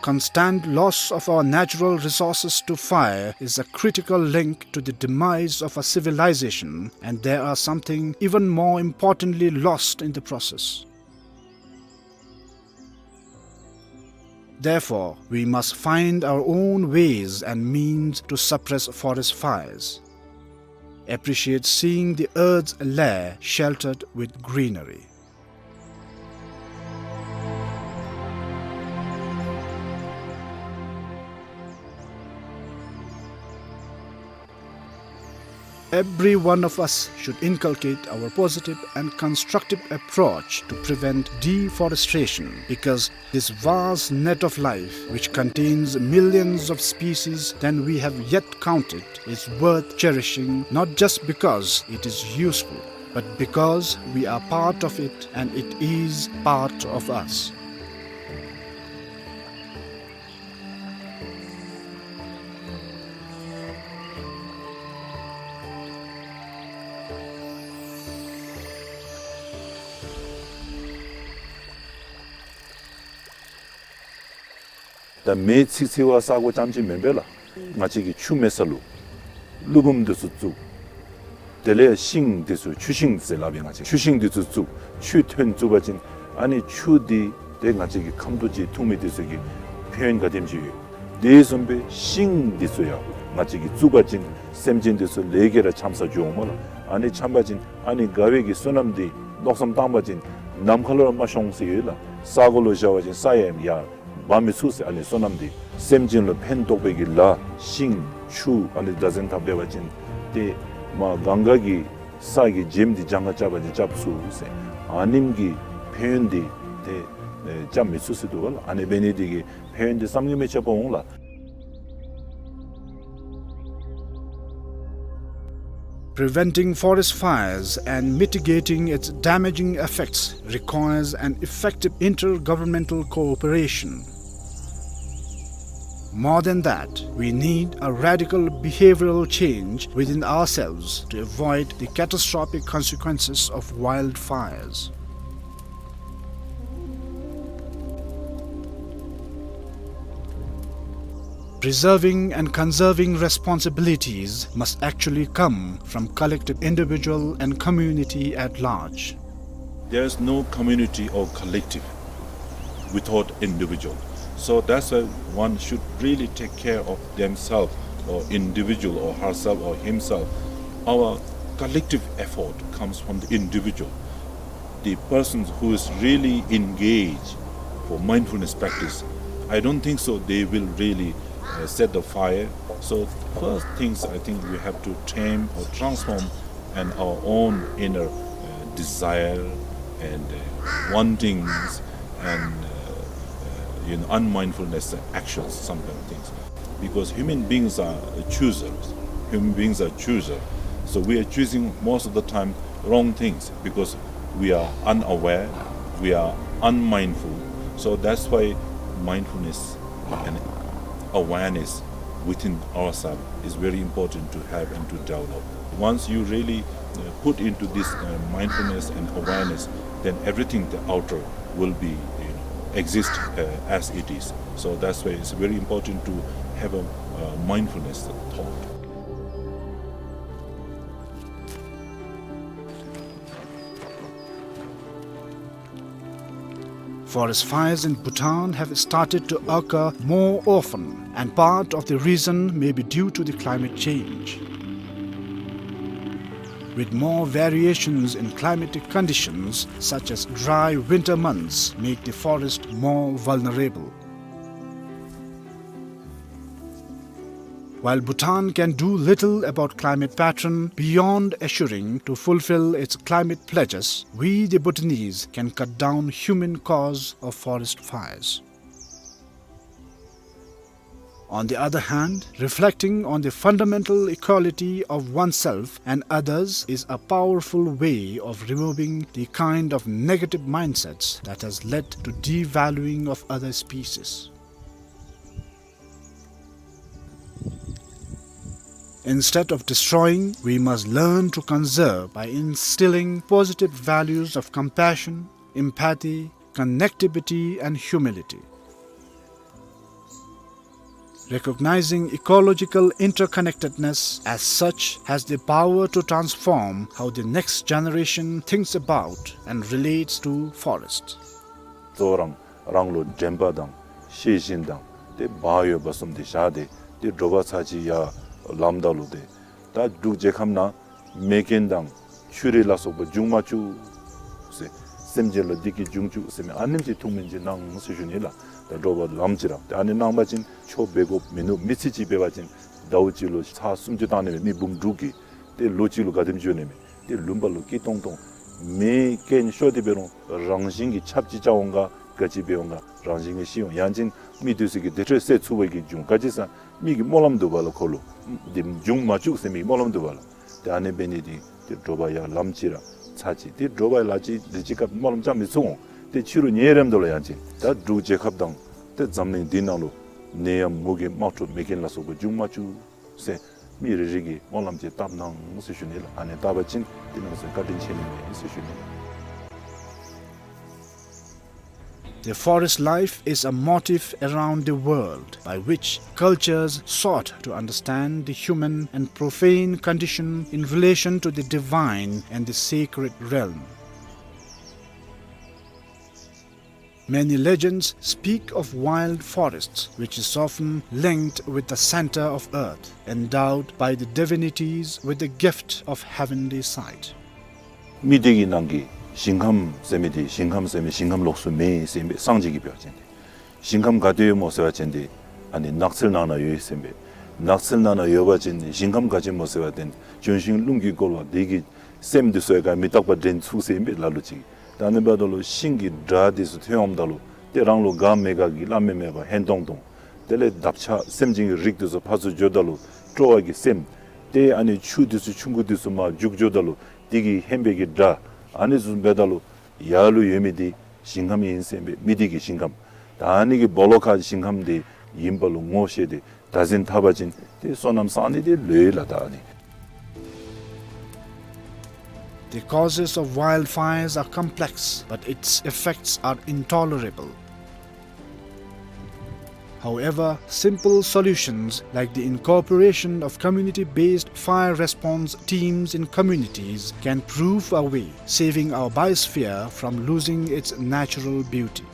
Constant loss of our natural resources to fire is a critical link to the demise of a civilization, and there are something even more importantly lost in the process. Therefore, we must find our own ways and means to suppress forest fires. Appreciate seeing the earth's lair sheltered with greenery. Every one of us should inculcate our positive and constructive approach to prevent deforestation, because this vast net of life, which contains millions of species than we have yet counted, is worth cherishing, not just because it is useful, but because we are part of it and it is part of us. ད་མེ་འཚིག་འཚིག་པ་ས་གོ་རྐྱངམ་ཅིག་མེན་པས་ལགས། ང་བཅས་ཀྱིས་ཆུ་མེད་ས་ལུ་ཀླུ་འབུམ་འདི་ཚུ་བཙུགས། དེ་ལས་ཤིང་འདི་ཚུ་ཆུ་ཤིང་ཟེར་སླབ་ཨིན། ང་བཅས་ཆུ་ཤིང་འདི་ཚུ་བཙུགས། ཆུ་ཐོན་བཙུགས་པ་ཅིན་ཨ་ནི་ཆུ་འདི་ཏེ་ང་བཅས་ཀྱི་ཁམ་ཐོག་ཅིག་འཐུང་མི་འདི་ཚུ་གི་ཕན་ཡོན་ག་དེམ་ཅིག་ཡོད། དེ་བཟུམ་སྦེ་ཤིང་འདི་ཚུ་ཡང་ང་བཅས་ཀྱིས་བཙུགས་པ་ཅིན་སེམས་ཅན་འདི་ཚུ་ལས་ཀྱི་ར་འཆམ་ས་འགྱོཝ་མས་ལགས། ཨ་ནི་འཆམ་པ་ཅིན་ཨ་ནི་དགའ་བའི་གི་བསོད་ནམས་འདི་མནོ་བསམ་བཏང་པ་ཅིན་ནམ་མཁའ་ལུ་ར་མ་ཤོང་ཟེར་ཡོད་ལགས། ས་གོ་ལུ་བཞག་པ་ཅིན་ས་ཡང་ཡར་འབབ་མི་ཚུགས་ཟེར། ཨ་ནི་བསོད་ནམས་འདི་སེམས་ཅན་ལུ་ཕན་ཐོགས་པའི་གི་ལཱ་ཤིང་ཆུ་ཨ་ནི་བདག་འཛིན་འཐབ་འབད་བ་ཅིན་ཏེ་མ་གངྒཱ་གི་ས་གི་བྱེམ་འདི་གྱངས་ཁ་རྐྱབ་པ་ཅིན་རྐྱབ་ཚུགས་ཟེར། ཨ་ནེམ་གི་ཕན་ཡོན་འདི་ཏེ་ཨེ་རྐྱབ་མི་ཚུགས་ཟེར་འདུག་པ་ལགས། ཨ་ནི་འབད་ནི་འདི་གིས་ཕན་ཡོན་འདི་བསམ་གྱིས་མི་ཁྱབ་པ་འོང་ལགས། Preventing forest fires and mitigating its damaging effects requires an effective intergovernmental cooperation. More than that, we need a radical behavioral change within ourselves to avoid the catastrophic consequences of wildfires. Preserving and conserving responsibilities must actually come from collective individual and community at large. There is no community or collective without individual. So that's why one should really take care of themselves or individual or herself or himself. Our collective effort comes from the individual. The person who is really engaged for mindfulness practice, I don't think so they will really, uh, set the fire. So first things, I think we have to tame or transform and our own inner, uh, desire and, uh, wantings and, uh, uh, you know, unmindfulness actions, some kind of things. Because human beings are choosers. Human beings are choosers. So we are choosing most of the time wrong things because we are unaware, we are unmindful. So that's why mindfulness and awareness within ourselves is very important to have and to develop. Once you really, uh, put into this, uh, mindfulness and awareness, then everything the outer will be, you know, exist, uh, as it is. So that's why it's very important to have a, uh, mindfulness thought. Forest fires in Bhutan have started to occur more often, and part of the reason may be due to the climate change, with more variations in climatic conditions, such as dry winter months, make the forest more vulnerable. While Bhutan can do little about climate pattern beyond assuring to fulfill its climate pledges, we the Bhutanese can cut down human cause of forest fires. On the other hand, reflecting on the fundamental equality of oneself and others is a powerful way of removing the kind of negative mindsets that has led to devaluing of other species. Instead of destroying, we must learn to conserve by instilling positive values of compassion, empathy, connectivity, and humility. Recognizing ecological interconnectedness as such has the power to transform how the next generation thinks about and relates to forests. གཙོ་བོ་རང་རང་ལུ་དྲན་པ་དང་ཤེས་བཞིན་དང་ཏེ་བག་ཡོད་པ་བཟུམ་ཏེ་བཞག་སྟེ་ཏེ་དྲོ་པ་ཚར་གཅིག་ཡར་ལངམ་ད་ལུ་ཏེ་ད་འབྲུག་རྒྱལ་ཁབ་ནང་མེ་རྐྱེན་དང་ཆུ་རུད་ལ་སོགས་པ་འབྱུང་མ་བཅུག་ཟེར། སེམས་ཅན་ལུ་བདེ་སྐྱིད་འབྱུང་བཅུག་ཟེར་མི་ཨ་ནེམ་ཅིག་ཐུགས་སྨོན་ཅིག་གནང་ཟེར་ཞུ་ནི་ལགས། ད་དྲོ་པ་ལངམ་ཅིག་ར་ཏེ་ཨ་ནི་གནང་པ་ཅིན་ཆོ་འབད་དགོཔ་མིན་འདུག། མི་ཚེ་གཅིག་འབད་བ་ཅིན་ཟླཝ་གཅིག་ལུ་ཚར་སུམ་ཅུ་བཏང་ནི་མེད། མི་འབུམ་དྲུག་གིས་ཏེ་ལོ་གཅིག་ལུ་ག་དེམ་འགྱོ་ནི་མས། ཏེ་ལུང་པ་ལུ་སྐྱིད་ཏོང་ཏོ། མེ་རྐྱེན་ཤོར་ཏེ་འབད་རུང་རང་བཞིན་གྱིས་ཆརཔ་ཅིག་རྐྱབ་འོང་ག་ག་ཅི་འབད་འོང་ག་རང་བཞིན་གྱིས་ཤི་འོང་། ཡང་ཅིན་མི་འདི་ཚུ་གིས་དེ་འཕྲོ་བསད་ཚུགས་པའི་གི་འབྱུང་། ག་ཅི་ཟེར་མི་གི་སྨོན་ལམ་འདུག་པ་ལགས། ཁོ་ལུ་དེ་འབྱུང་མ་བཅུག་ཟེར་མི་གི་སྨོན་ལམ་འདུག་པ་ལགས། ཏེ་ཨ་ནི་འབད་ནི་འདི་ཏེ་དྲོ་པ་ཡར་ལངམ་ཅིག་ར་ཚར་གཅིག། ཏེ་དྲོ་པ་ལ་ཅིག་དེ་ཅིག་སྐབས་སྨོན་ལམ་རྐྱབ་མི་ཚུགས་འོང་། ཏེ་ཕྱི་རུ་ཉལ་རནམ་ད་ལུ་ཡང་ཅིན་ད་འབྲུག་རྒྱལ་ཁབ་དང་ཏེ་འཛམ་གླིང་འདི་ནང་ལུ་ནད་ཡམས་མུ་གེ་དམག་འཁྲུག་མེ་རྐྱེན་ལ་སོགས་པ་འབྱུང་མ་བཅུག་ཟེར་མི་རེ་རེ་གིས་སྨོན་ལམ་ཅིག་བཏབ་གནང་ཟེར་ཞུ་ནི་ལགས། ཨ་ནི་བཏབ་པ་ཅིན་ཏེ་ནང་སེམས་བཀའ་དྲིན་ཆེ་ནི་མས་ཟེར་ཞུ་ནི་ལགས། The forest life is a motif around the world by which cultures sought to understand the human and profane condition in relation to the divine and the sacred realm. Many legends speak of wild forests, which is often linked with the center of earth, endowed by the divinities with the gift of heavenly sight. མི་སྡེ་གི་ནང་གི་ཞིང་ཁམས་ཟེར་མི་འདི་ཞིང་ཁམས་ཟེར་མི་ཞིང་ཁམས་ལོགས་སུ་མེད་ཟེར་མི་སངས་རྒྱས་ཀྱིས་འབད་བ་ཅིན་ཏེ་ཞིང་ཁམས་ག་ཏེ་ཡོད་སྨོ་ཟེར་བ་ཅིན་ཏེ་ཨ་ནི་ནགས་ཚལ་ནང་ན་ཡོད་ཟེར་མི་འབད། ནགས་ཚལ་ནང་ན་ཡོད་པ་ཅིན་ཏེ་ཞིང་ཁམས་ག་ཅི་སྨོ་ཟེར་བ་ཅིན་ལྗོན་ཤིང་རླུང་གིས་བསྐོར་བ་དེ་གི་སེམས་འདི་ཚུ་ཡང་ག་མི་རྟག་པ་འདྲེན་ཚུགས་ཟེར་མི་འབད་ལ་ལུ་ཅིག། ད་ཨ་ནི་འབདཝ་ད་ལུ་ཤིང་གི་སྒྲ་འདི་ཚུ་ཐོན་འོངམ་ད་ལུ་ཏེ་རང་ལུ་དགའ་མི་དགའ་གི་སླབ་མི་མེད་པར་ཧན་ཏོང་ཏོ། དེ་ལས་འདབ་ཆགས་སེམས་ཅན་གྱི་རིགས་འདི་ཚུ་ཕར་ཚུར་འགྱོཝ་ད་ལུ་སྤྲོ་བ་གི་སེམས། ཏེ་ཨ་ནི་ཆུ་འདི་ཚུ་ཆུང་ཀུ་འདི་ཚུ་མར་རྒྱུག་འགྱོཝ་ད་ལུ་དེ་གི་ཧན་པའི་གི་སྒྲ། ཨ་ནི་ཚུ་འབདཝ་ད་ལུ་ཡར་ལུ་ཡོད་མི་འདི་ཞིང་ཁམས་ཨིན་ཟེར་མི་འབད། མི་སྡེ་གི་ཞིང་ཁམས། ད་ཨ་ནི་གི་སྦོ་ལོགས་ཁར་ཞིང་ཁམས་འདི་ཨིན་པ་ལུ་ངོ་ཤེས་ཏེ་བདག་འཛིན་འཐབ་པ་ཅིན་ཏེ་བསོད་ནམས་བསག་ནི་འདི་ལོས་ལགས། ད་ཨ་ནི། The causes of wildfires are complex, but its effects are intolerable. However, simple solutions like the incorporation of community-based fire response teams in communities can prove a way, saving our biosphere from losing its natural beauty.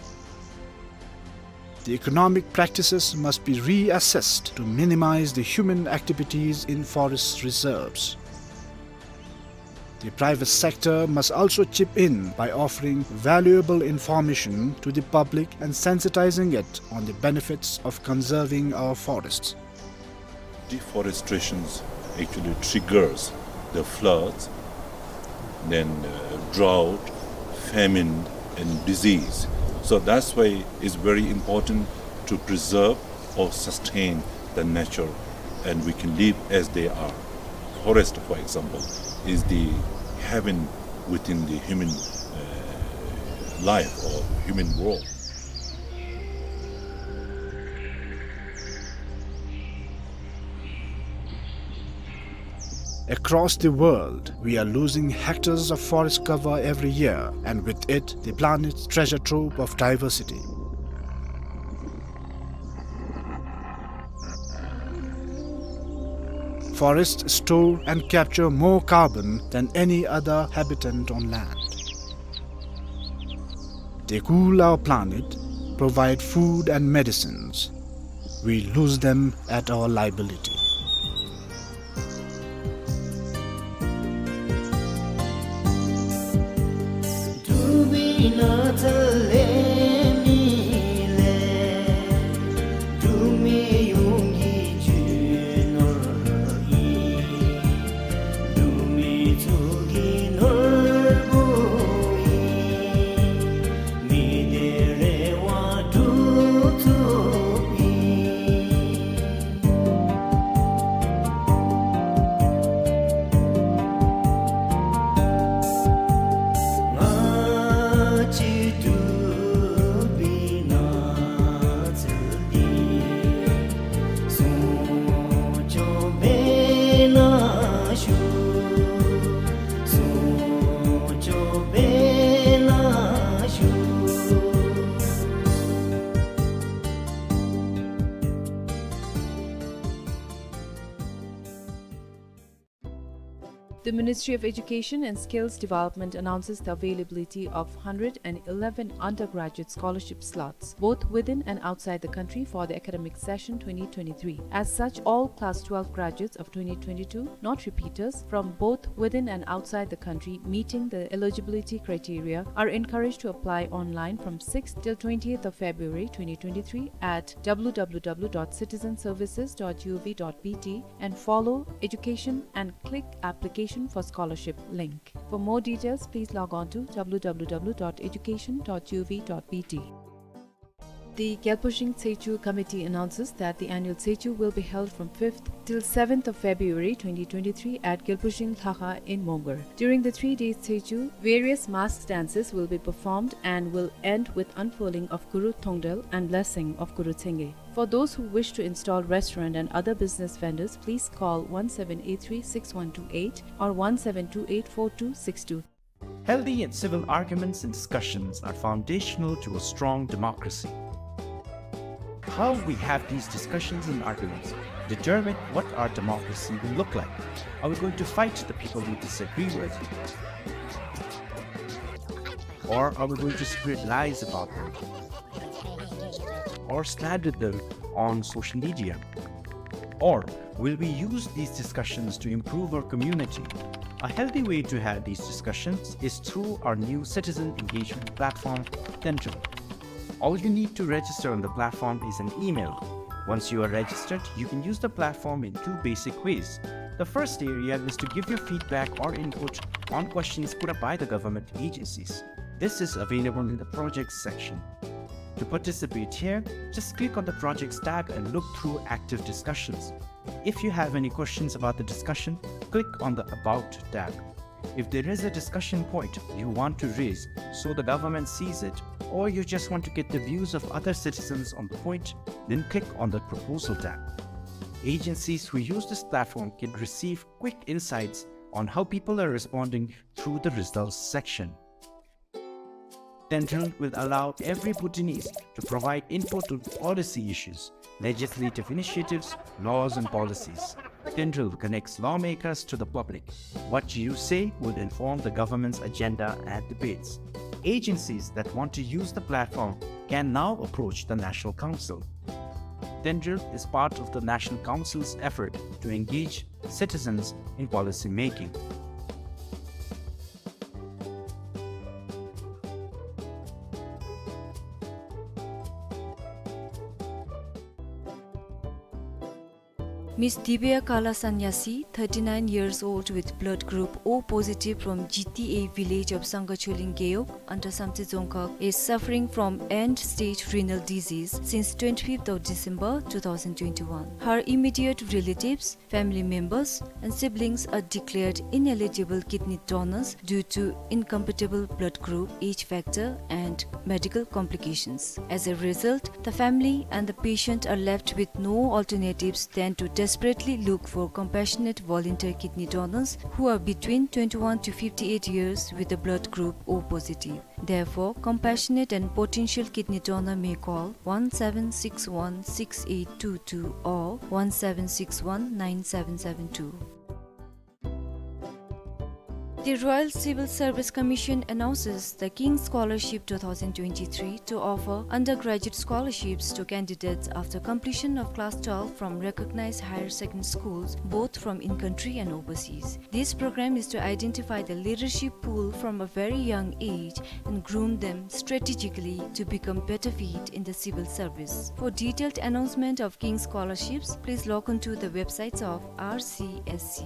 The economic practices must be reassessed to minimize the human activities in forest reserves. The private sector must also chip in by offering valuable information to the public and sensitizing it on the benefits of conserving our forests. Deforestation actually triggers the floods, then, uh, drought, famine, and disease. So that's why it's very important to preserve or sustain the nature, and we can live as they are. Forest, for example, is the heaven within the human, uh, life or human world. Across the world, we are losing hectares of forest cover every year, and with it, the planet's treasure trove of diversity. Forests store and capture more carbon than any other habitant on land. They cool our planet, provide food and medicines. We lose them at our liability. The Ministry of Education and Skills Development announces the availability of hundred and eleven undergraduate scholarship slots, both within and outside the country, for the academic session twenty twenty-three. As such, all Class twelve graduates of twenty twenty-two, not repeaters, from both within and outside the country meeting the eligibility criteria are encouraged to apply online from sixth till twentieth of February twenty twenty-three at w w w dot citizenservices dot gov dot b t and follow Education and click Application for Scholarship link. For more details, please log on to w w w dot education dot gov dot b t. The Gyalpo Shing Tsechu Committee announces that the annual Tsechu will be held from fifth till seventh of February twenty twenty-three at Gyalpo Shing Lhakha in Mongar. During the three days Tsechu, various mask dances will be performed and will end with unfurling of Guru Thongdel and blessing of Guru Tsenge. For those who wish to install restaurant and other business vendors, please call one seven eight three six one two eight or one seven two eight four two six two. Healthy and civil arguments and discussions are foundational to a strong democracy. How we have these discussions and arguments determine what our democracy will look like. Are we going to fight the people we disagree with? Or are we going to spread lies about them? Or slander them on social media? Or will we use these discussions to improve our community? A healthy way to have these discussions is through our new citizen engagement platform, Tendril. All you need to register on the platform is an email. Once you are registered, you can use the platform in two basic ways. The first area is to give your feedback or input on questions put up by the government agencies. This is available in the projects section. To participate here, just click on the projects tab and look through active discussions. If you have any questions about the discussion, click on the About tab. If there is a discussion point you want to raise so the government sees it, or you just want to get the views of other citizens on the point, then click on the Proposal tab. Agencies who use this platform can receive quick insights on how people are responding through the results section. Tendril will allow every Bhutanese to provide input on policy issues, legislative initiatives, laws and policies. Tendril connects lawmakers to the public. What you say will inform the government's agenda and debates. Agencies that want to use the platform can now approach the National Council. Tendril is part of the National Council's effort to engage citizens in policy making. Miss Divya Kalasanyasi, thirty-nine years old, with blood group O positive, from G T A village of Sangkacholing Gewog under Samtse Dzongkhag, is suffering from end-stage renal disease since twenty-fifth of December two thousand twenty-one. Her immediate relatives, family members and siblings are declared ineligible kidney donors due to incompatible blood group, age factor and medical complications. As a result, the family and the patient are left with no alternatives than to desperately look for compassionate volunteer kidney donors who are between twenty-one to fifty-eight years with the blood group O positive. Therefore, compassionate and potential kidney donor may call one seven six one six eight two two or one seven six one nine seven seven two. The Royal Civil Service Commission announces the King's Scholarship two thousand twenty-three to offer undergraduate scholarships to candidates after completion of class twelve from recognized higher secondary schools, both from in-country and overseas. This program is to identify the leadership pool from a very young age and groom them strategically to become better fit in the civil service. For detailed announcement of King's Scholarships, please log on to the websites of R C S C.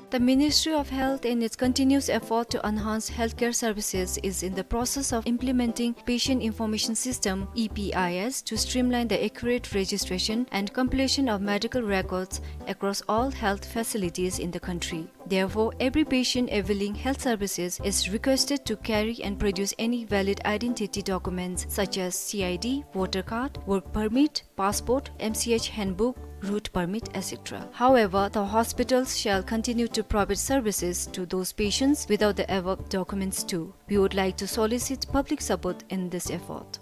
The Ministry of Health, in its continuous effort to enhance healthcare services, is in the process of implementing Patient Information System, E P I S, to streamline the accurate registration and compilation of medical records across all health facilities in the country. Therefore, every patient availing health services is requested to carry and produce any valid identity documents such as C I D, voter card, work permit, passport, M C H handbook, route permit, et cetera. However, the hospitals shall continue to provide services to those patients without the above documents too. We would like to solicit public support in this effort.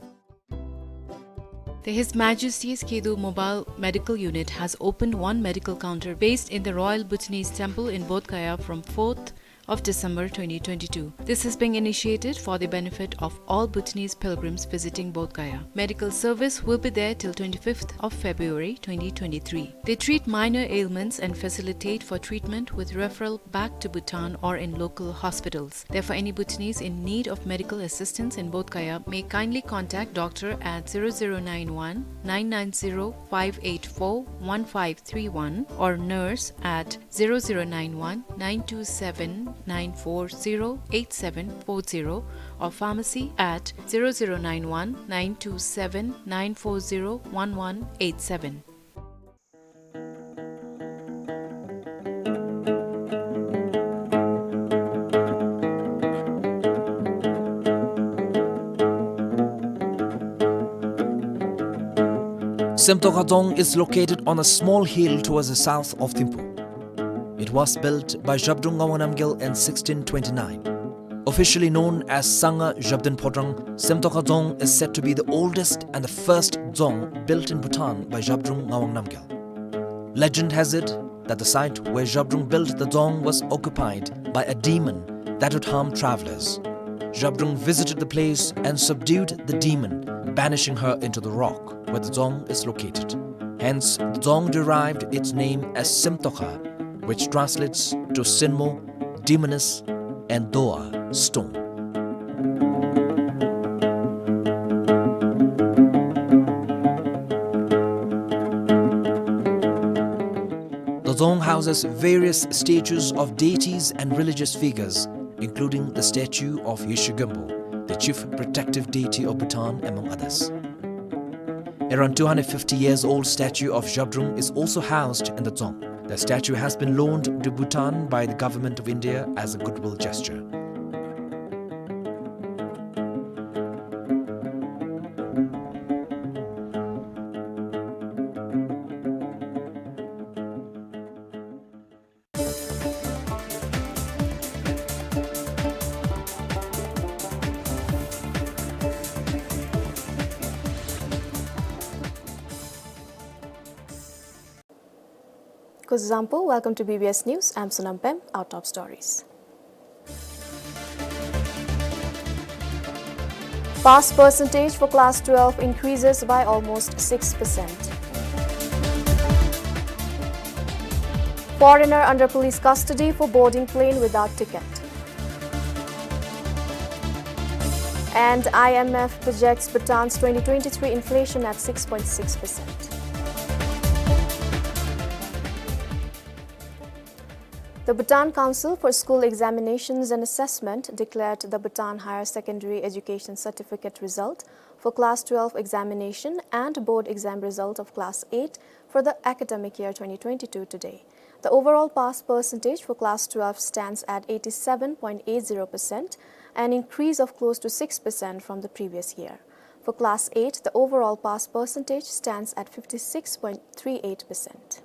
The His Majesty's Kedu Mobile Medical Unit has opened one medical counter based in the Royal Bhutanese Temple in Bodh Gaya from fourth of December twenty twenty-two. This is being initiated for the benefit of all Bhutanese pilgrims visiting Bodh Gaya. Medical service will be there till twenty-fifth of February twenty twenty-three. They treat minor ailments and facilitate for treatment with referral back to Bhutan or in local hospitals. Therefore, any Bhutanese in need of medical assistance in Bodh Gaya may kindly contact doctor at zero zero nine one nine nine zero five eight four one five three one or nurse at zero zero nine one nine two seven nine four zero eight seven four zero or pharmacy at zero zero nine one nine two seven nine four zero one one eight seven. Semtokha Dzong is located on a small hill towards the south of Thimphu. It was built by Zhabdrung Ngawang Namgyal in sixteen twenty-nine. Officially known as Sangha Zhabdrung Phodrang, Semtokha Dzong is said to be the oldest and the first dzong built in Bhutan by Zhabdrung Ngawang Namgyal. Legend has it that the site where Zhabdrung built the dzong was occupied by a demon that would harm travelers. Zhabdrung visited the place and subdued the demon, banishing her into the rock where the dzong is located. Hence, the dzong derived its name as Semtokha, which translates to Sinmo, demoness, and Doa, stone. The dzong houses various statues of deities and religious figures, including the statue of Yeshe Gönpo, the chief protective deity of Bhutan, among others. Around two hundred fifty years old statue of Zhabdrung is also housed in the dzong. The statue has been loaned to Bhutan by the Government of India as a goodwill gesture. Kuzuzangpo, welcome to B B S News. I'm Sonam Pem. Our top stories. Pass percentage for class twelve increases by almost six percent. Foreigner under police custody for boarding plane without ticket. And I M F projects Bhutan's twenty twenty-three inflation at six point six percent. The Bhutan Council for School Examinations and Assessment declared the Bhutan Higher Secondary Education Certificate result for Class twelve examination and board exam result of Class eight for the academic year twenty twenty-two today. The overall pass percentage for Class twelve stands at eighty-seven point eight zero percent, an increase of close to six percent from the previous year. For class eight, the overall pass percentage stands at fifty-six point three eight percent.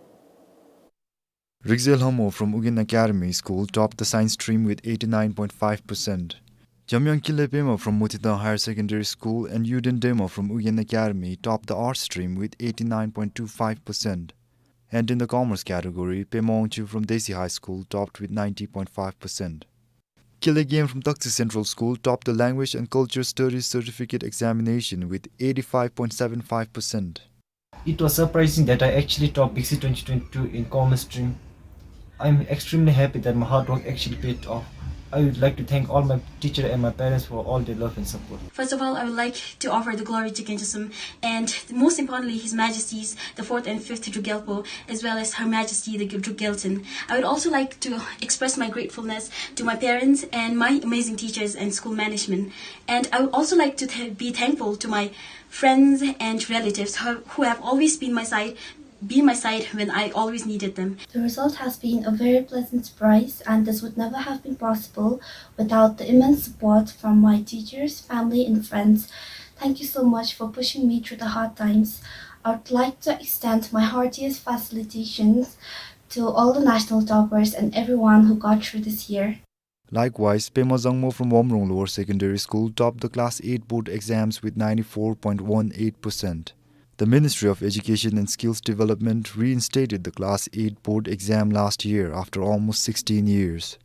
རིག་རྩལ་ལྷ་མོ from Ugyen Academy School topped the science stream with eighty-nine point five percent. འཇམ་དབྱངས་ཀུན་ལེགས་པདྨ from Motidaung Higher Secondary School and Yuden Dema from Ugyen Academy topped the arts stream with eighty-nine point two five percent. And in the commerce category, Pema Wangchuk from Desi High School topped with ninety point five percent. Kile Game from Taktse Central School topped the Language and Culture Studies Certificate Examination with eighty-five point seven five percent. It was surprising that I actually topped BICSI twenty twenty-two in commerce stream. I'm extremely happy that my hard work actually paid off. I would like to thank all my teacher and my parents for all their love and support. First of all, I would like to offer the glory to Genjo Sum and most importantly, His Majesties the fourth and fifth Drukgyalpo, as well as Her Majesty the Druk Gyaltsuen. I would also like to express my gratefulness to my parents and my amazing teachers and school management. And I would also like to th- be thankful to my friends and relatives who, who have always been my side, been my side when I always needed them. The result has been a very pleasant surprise, and this would never have been possible without the immense support from my teachers, family, and friends. Thank you so much for pushing me through the hard times. I would like to extend my heartiest felicitations to all the national toppers and everyone who got through this year. Likewise, Pema Zangmo from Womrong Lower Secondary School topped the Class eight board exams with ninety-four point one eight percent. The Ministry of Education and Skills Development reinstated the Class eight board exam last year after almost sixteen years.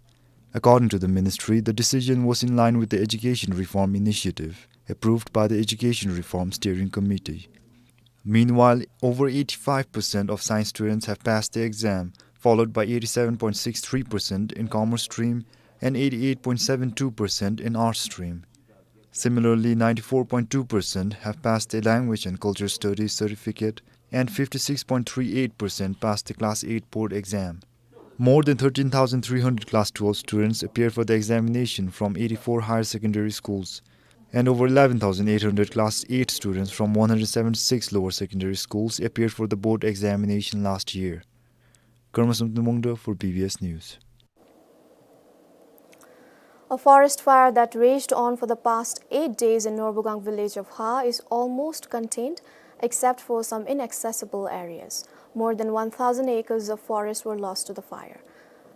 According to the ministry, the decision was in line with the Education Reform Initiative, approved by the Education Reform Steering Committee. Meanwhile, over eighty-five percent of science students have passed the exam, followed by eighty-seven point six three percent in commerce stream and eighty-eight point seven two percent in arts stream. Similarly, ninety-four point two percent have passed the Language and Culture Studies certificate and fifty-six point three eight percent passed the Class eight board exam. More than thirteen thousand three hundred Class twelve students appeared for the examination from eighty-four higher secondary schools, and over eleven thousand eight hundred Class eight students from one hundred seventy-six lower secondary schools appeared for the board examination last year. Karma Samten Mongda for B B S News. A forest fire that raged on for the past eight days in Norbugang village of Ha is almost contained, except for some inaccessible areas. More than one thousand acres of forest were lost to the fire.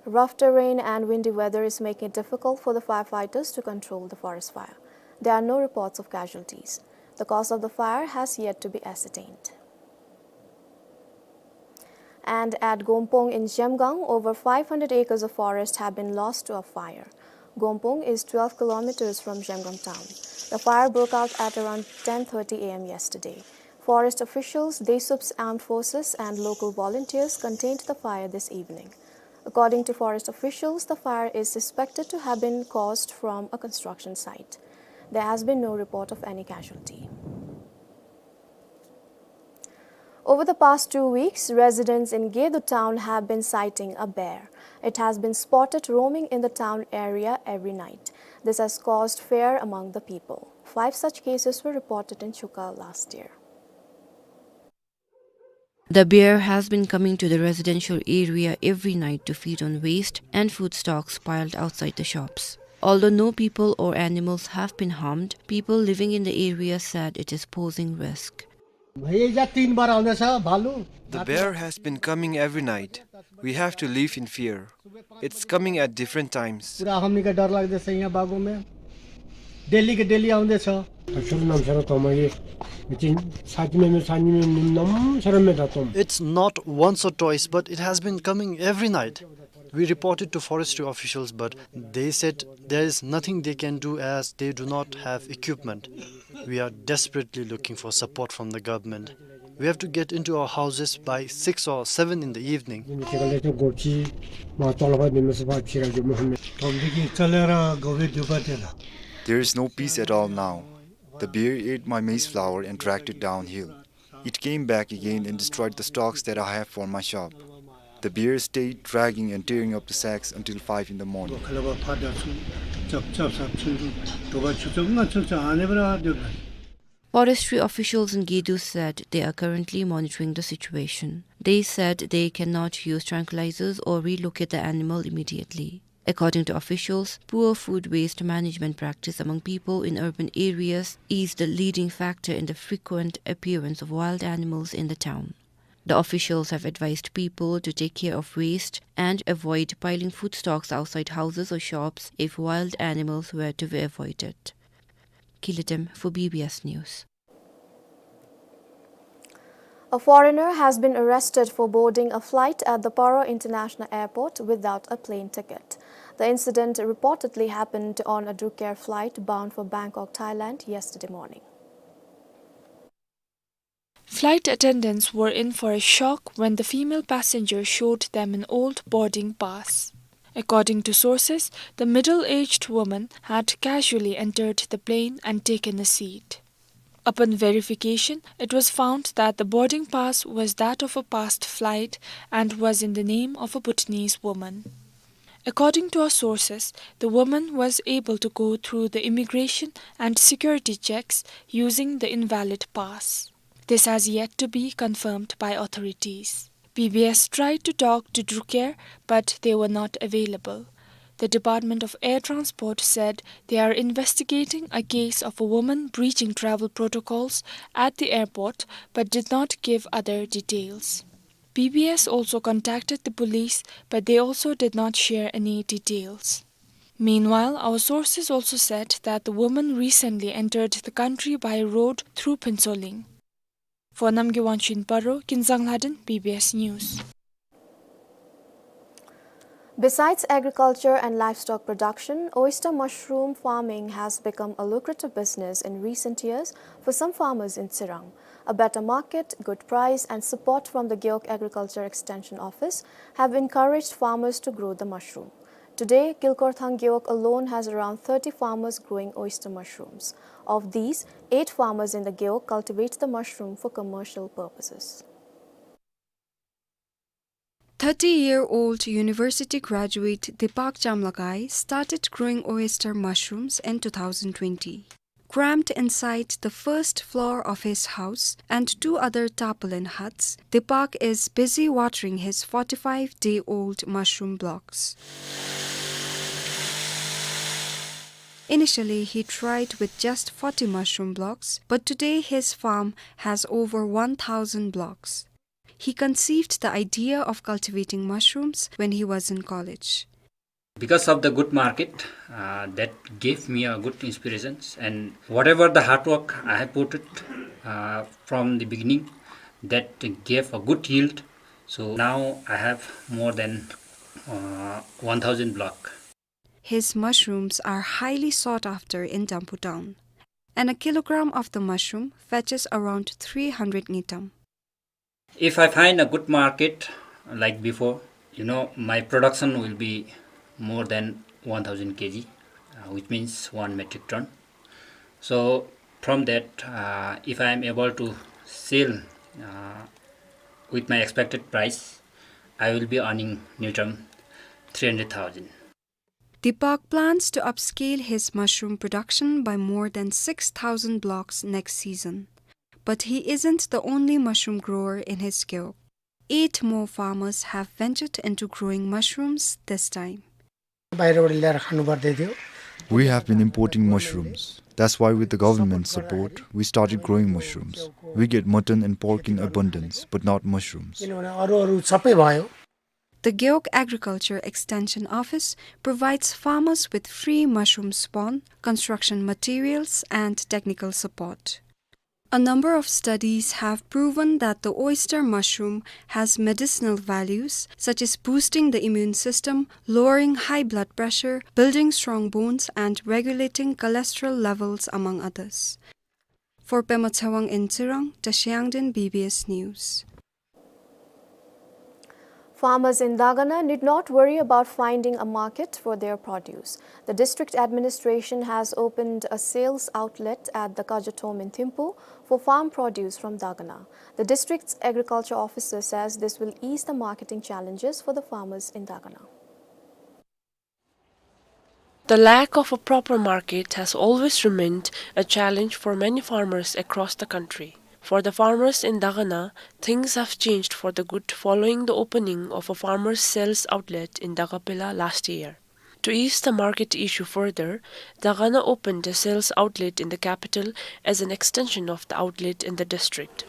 Rough terrain and windy weather is making it difficult for the firefighters to control the forest fire. There are no reports of casualties. The cause of the fire has yet to be ascertained. And at Gompong in Zhemgang, over five hundred acres of forest have been lost to a fire. Gompong is twelve kilometers from Zhemgang town. The fire broke out at around ten thirty A M yesterday. Forest officials, DESUP's armed forces, and local volunteers contained the fire this evening. According to forest officials, the fire is suspected to have been caused from a construction site. There has been no report of any casualty. Over the past two weeks, residents in Gedo town have been sighting a bear. It has been spotted roaming in the town area every night. This has caused fear among the people. Five such cases were reported in Chuka last year. The bear has been coming to the residential area every night to feed on waste and food stocks piled outside the shops. Although no people or animals have been harmed, people living in the area said it is posing risk. भैया, तीन बार आउँदैछ भालु। The bear has been coming every night. We have to live in fear. It's coming at different times. पुरा हामीलाई डर लाग्दैछ यहाँ बागोमा। डेलीको डेली आउँदैछ। सुरु नाम सारा तोमा ये, इचिन सात में में, सात में में नाम सारा में दा तोम। It's not once or twice, but it has been coming every night. We reported to forestry officials, but they said there is nothing they can do as they do not have equipment. We are desperately looking for support from the government. We have to get into our houses by six or seven in the evening. There is no peace at all now. The bear ate my maize flour and dragged it downhill. It came back again and destroyed the stocks that I have for my shop. The bear stayed dragging and tearing up the sacks until five in the morning. Forestry officials in Gedo said they are currently monitoring the situation. They said they cannot use tranquilizers or relocate the animal immediately. According to officials, poor food waste management practice among people in urban areas is the leading factor in the frequent appearance of wild animals in the town. The officials have advised people to take care of waste and avoid piling food stocks outside houses or shops if wild animals were to be avoided. Kilidem for B B S News. A foreigner has been arrested for boarding a flight at the Paro International Airport without a plane ticket. The incident reportedly happened on a Drukair flight bound for Bangkok, Thailand, yesterday morning. Flight attendants were in for a shock when the female passenger showed them an old boarding pass. According to sources, the middle-aged woman had casually entered the plane and taken a seat. Upon verification, it was found that the boarding pass was that of a past flight and was in the name of a Bhutanese woman. According to our sources, the woman was able to go through the immigration and security checks using the invalid pass. This has yet to be confirmed by authorities. B B S tried to talk to Drukair, but they were not available. The Department of Air Transport said they are investigating a case of a woman breaching travel protocols at the airport, but did not give other details. B B S also contacted the police, but they also did not share any details. Meanwhile, our sources also said that the woman recently entered the country by road through Phuentsholing. For Namgay Wangchun Paro, Kinzang Lhaden, B B S News. Besides agriculture and livestock production, oyster mushroom farming has become a lucrative business in recent years for some farmers in Tsirang. A better market, good price, and support from the Gewog Agriculture Extension Office have encouraged farmers to grow the mushroom. Today, Kilkorthang Gewog alone has around thirty farmers growing oyster mushrooms. Of these, eight farmers in the Gewog cultivate the mushroom for commercial purposes. Thirty-year-old university graduate Deepak Jamlakai started growing oyster mushrooms in two thousand twenty. Cramped inside the first floor of his house and two other tarpaulin huts, Deepak is busy watering his forty-five-day-old mushroom blocks. Initially, he tried with just forty mushroom blocks, but today his farm has over one thousand blocks. He conceived the idea of cultivating mushrooms when he was in college. Because of the good market, uh, that gave me a good inspirations, and whatever the hard work I have put it, uh, from the beginning, that gave a good yield. So now I have more than, uh, one thousand block. His mushrooms are highly sought after in Dampu town, and a kilogram of the mushroom fetches around three hundred ngultrum. If I find a good market like before, you know, my production will be more than one thousand K G, uh, which means one metric ton. So from that, uh, if I am able to sell, uh, with my expected price, I will be earning ngultrum three hundred thousand. Deepak plans to upscale his mushroom production by more than six thousand blocks next season. But he isn't the only mushroom grower in his Gewog. Eight more farmers have ventured into growing mushrooms this time. বাইরে ওগুলো আর খানু বাদ দিয়ে দিও। We have been importing mushrooms. That's why, with the government's support, we started growing mushrooms. We get mutton and pork in abundance, but not mushrooms. किनभने अरू अरू सबै भयो। The Gewog Agriculture Extension Office provides farmers with free mushroom spawn, construction materials, and technical support. A number of studies have proven that the oyster mushroom has medicinal values, such as boosting the immune system, lowering high blood pressure, building strong bones, and regulating cholesterol levels, among others. For Pema Tshewang in Tsirang, Tashi Yangden, B B S News. Farmers in Dagana need not worry about finding a market for their produce. The district administration has opened a sales outlet at the Kajothom in Thimphu for farm produce from Dagana. The district's agriculture officer says this will ease the marketing challenges for the farmers in Dagana. The lack of a proper market has always remained a challenge for many farmers across the country. For the farmers in Dagana, things have changed for the good following the opening of a farmers' sales outlet in Dagapela last year. To ease the market issue further, Dagana opened a sales outlet in the capital as an extension of the outlet in the district.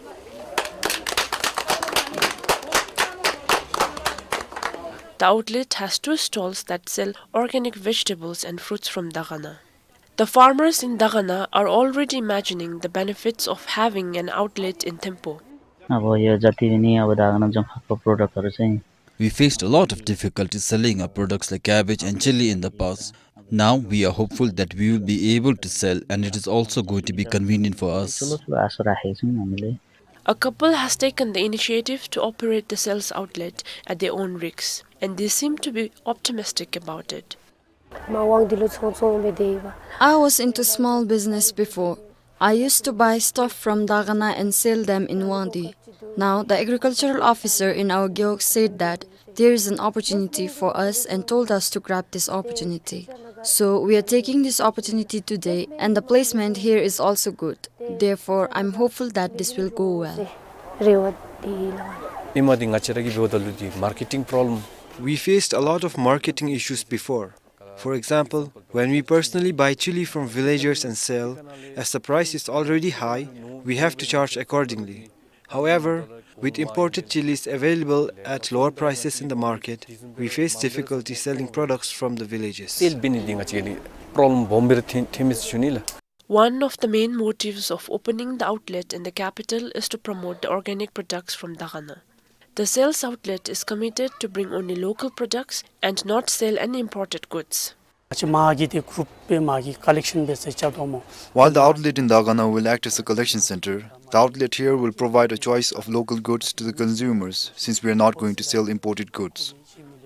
The outlet has two stalls that sell organic vegetables and fruits from Dagana. The farmers in Dagana are already imagining the benefits of having an outlet in Thimphu. अब यो जति पनि अब दागना जम्फाको product-हरू चाहिँ We faced a lot of difficulty selling our products like cabbage and chili in the past. Now we are hopeful that we will be able to sell, and it is also going to be convenient for us. ठुलो ठुलो आशा राखेको छौँ हामीले। A couple has taken the initiative to operate the sales outlet at their own risk, and they seem to be optimistic about it. I was into small business before. I used to buy stuff from Dagana and sell them in Wangdi. Now, the agricultural officer in our Gewog said that there is an opportunity for us and told us to grab this opportunity. So, we are taking this opportunity today, and the placement here is also good. Therefore, I'm hopeful that this will go well. ཉི་མ་འདི་ང་བཅས་ར་གིས་འབདཝ་ད་ལུ་འདི་marketing problem. We faced a lot of marketing issues before. For example, when we personally buy chili from villagers and sell, as the price is already high, we have to charge accordingly. However, with imported chilies available at lower prices in the market, we face difficulty selling products from the villages. Sale འབད་ནི་འདི་ང་བཅས་ལུ་problem་སྦོམ་སྦེ་ར་ཐོན་ཐོནམ་མས་ཟེར་ཞུ་ནི་ལགས། One of the main motives of opening the outlet in the capital is to promote the organic products from Dagana. The sales outlet is committed to bring only local products and not sell any imported goods. ང་བཅས་མ་གི་འདི་group་སྦེ་མ་གི་collection་འབད་ས་རྐྱབ་དོ་སྨོ། While the outlet in Dagana will act as a collection center, the outlet here will provide a choice of local goods to the consumers, since we are not going to sell imported goods.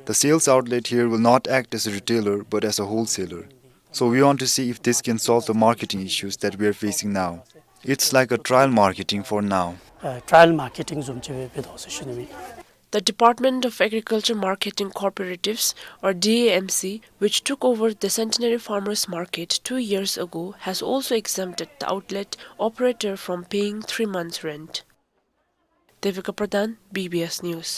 The sales outlet here will not act as a retailer, but as a wholesaler. So we want to see if this can solve the marketing issues that we are facing now. It's like a trial marketing for now. ཨ་trial marketing་བཟུམ་ཅིག་སྦེ་འབད་དོ་ཟེར་ཞུ་ནི་ཨིན། The Department of Agriculture Marketing Cooperatives, or D A M C, which took over the Centenary Farmers Market two years ago, has also exempted the outlet operator from paying three months' rent. Devika Pradhan, B B S News.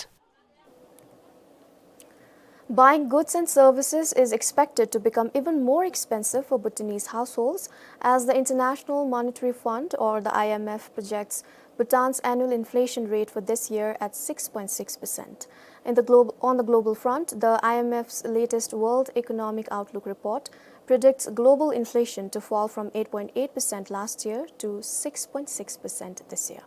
Buying goods and services is expected to become even more expensive for Bhutanese households as the International Monetary Fund, or the I M F, projects Bhutan's annual inflation rate for this year at six point six percent. In the glob-, on the global front, the I M F's latest World Economic Outlook report predicts global inflation to fall from eight point eight percent last year to six point six percent this year.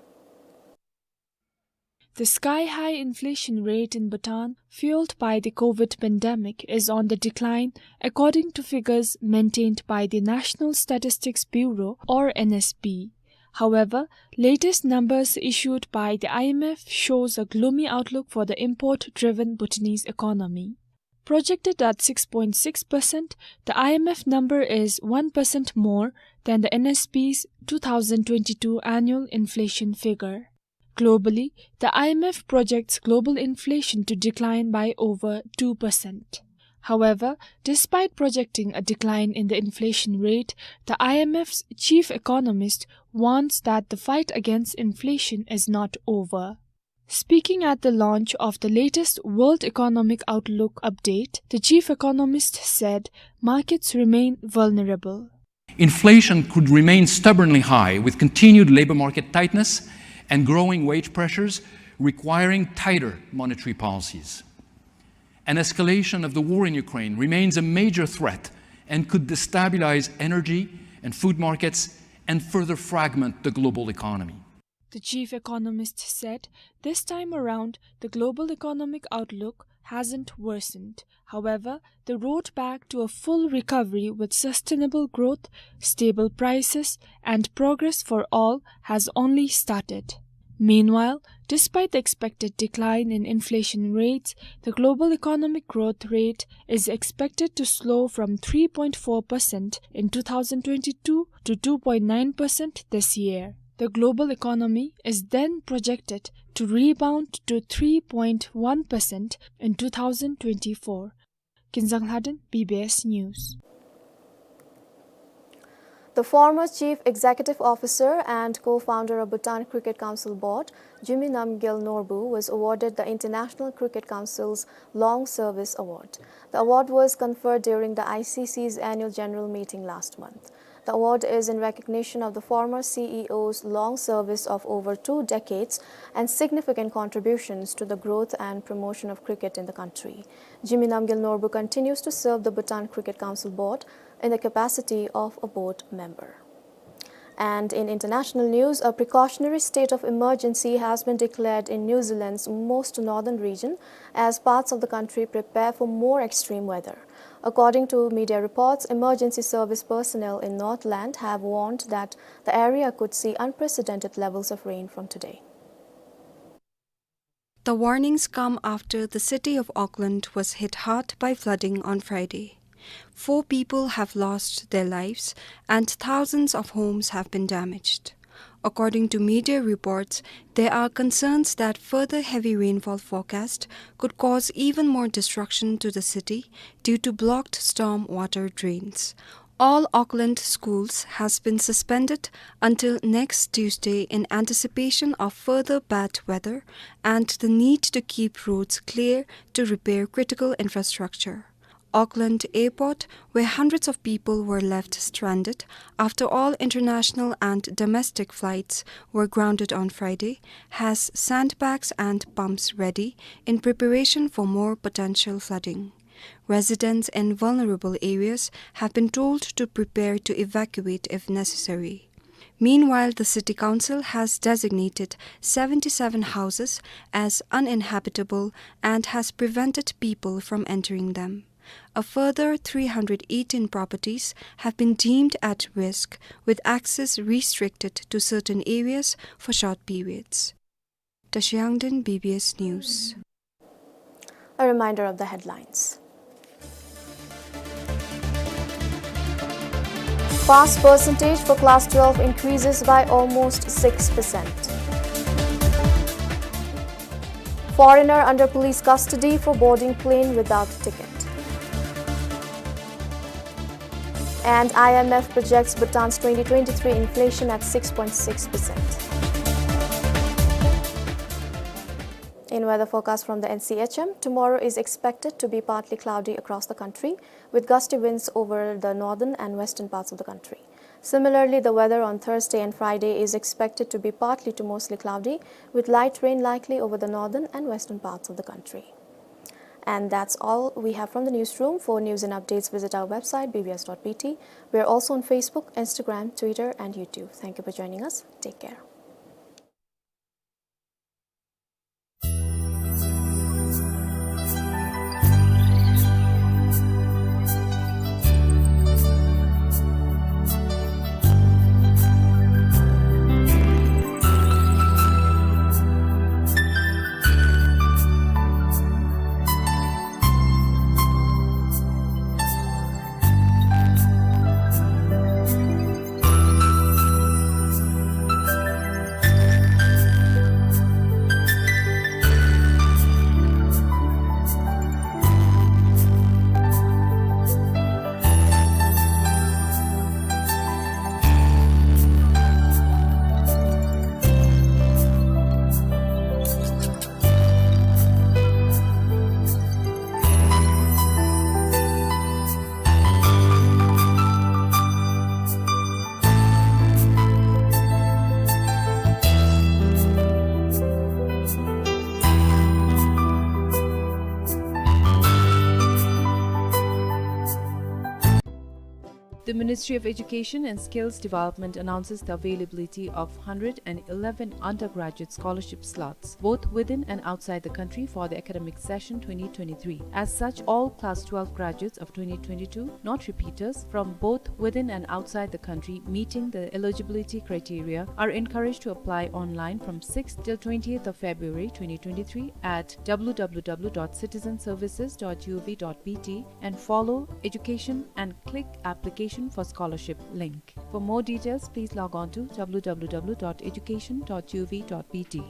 The sky-high inflation rate in Bhutan, fueled by the COVID pandemic, is on the decline, according to figures maintained by the National Statistics Bureau, or N S B. However, latest numbers issued by the I M F shows a gloomy outlook for the import-driven Bhutanese economy. Projected at six point six percent, the I M F number is one percent more than the N S B's two thousand twenty-two annual inflation figure. Globally, the I M F projects global inflation to decline by over two percent. However, despite projecting a decline in the inflation rate, the I M F's chief economist warns that the fight against inflation is not over. Speaking at the launch of the latest World Economic Outlook update, the chief economist said markets remain vulnerable. Inflation could remain stubbornly high, with continued labor market tightness and growing wage pressures requiring tighter monetary policies. An escalation of the war in Ukraine remains a major threat and could destabilize energy and food markets and further fragment the global economy. The chief economist said this time around, the global economic outlook hasn't worsened. However, the road back to a full recovery with sustainable growth, stable prices, and progress for all has only started. Meanwhile, despite the expected decline in inflation rates, the global economic growth rate is expected to slow from three point four percent in two thousand twenty-two to two point nine percent this year. The global economy is then projected to rebound to three point one percent in two thousand twenty-four. Kinzang Lhaden, B B S News. The former Chief Executive Officer and co-founder of Bhutan Cricket Council Board, Jigme Namgyel Norbu, was awarded the International Cricket Council's Long Service Award. The award was conferred during the I C C's annual general meeting last month. The award is in recognition of the former C E O's long service of over two decades and significant contributions to the growth and promotion of cricket in the country. Jigme Namgyel Norbu continues to serve the Bhutan Cricket Council Board in the capacity of a board member. And in international news, a precautionary state of emergency has been declared in New Zealand's most northern region as parts of the country prepare for more extreme weather. According to media reports, emergency service personnel in Northland have warned that the area could see unprecedented levels of rain from today. The warnings come after the city of Auckland was hit hard by flooding on Friday. Four people have lost their lives and thousands of homes have been damaged. According to media reports, there are concerns that further heavy rainfall forecast could cause even more destruction to the city due to blocked storm water drains. All Auckland schools has been suspended until next Tuesday in anticipation of further bad weather and the need to keep roads clear to repair critical infrastructure. Auckland Airport, where hundreds of people were left stranded after all international and domestic flights were grounded on Friday, has sandbags and pumps ready in preparation for more potential flooding. Residents in vulnerable areas have been told to prepare to evacuate if necessary. Meanwhile, the city council has designated seventy-seven houses as uninhabitable and has prevented people from entering them. A further three hundred eighteen properties have been deemed at risk, with access restricted to certain areas for short periods. Tashi Yangden, B B S News. A reminder of the headlines. Pass percentage for class twelve increases by almost six percent. Foreigner under police custody for boarding plane without ticket. And I M F projects Bhutan's twenty twenty-three inflation at six point six percent. In weather forecast from the N C H M, tomorrow is expected to be partly cloudy across the country, with gusty winds over the northern and western parts of the country. Similarly, the weather on Thursday and Friday is expected to be partly to mostly cloudy, with light rain likely over the northern and western parts of the country. And that's all we have from the newsroom. For news and updates, visit our website, B B S dot B T. We are also on Facebook, Instagram, Twitter, and YouTube. Thank you for joining us. Take care. The Ministry of Education and Skills Development announces the availability of hundred and eleven undergraduate scholarship slots, both within and outside the country, for the academic session twenty twenty-three. As such, all class twelve graduates of twenty twenty-two, not repeaters, from both within and outside the country meeting the eligibility criteria are encouraged to apply online from sixth till twentieth of February twenty twenty-three at W W W dot citizen services dot G O V dot B T and follow Education and click Application for Scholarship link. For more details, please log on to W W W dot education dot G O V dot B T.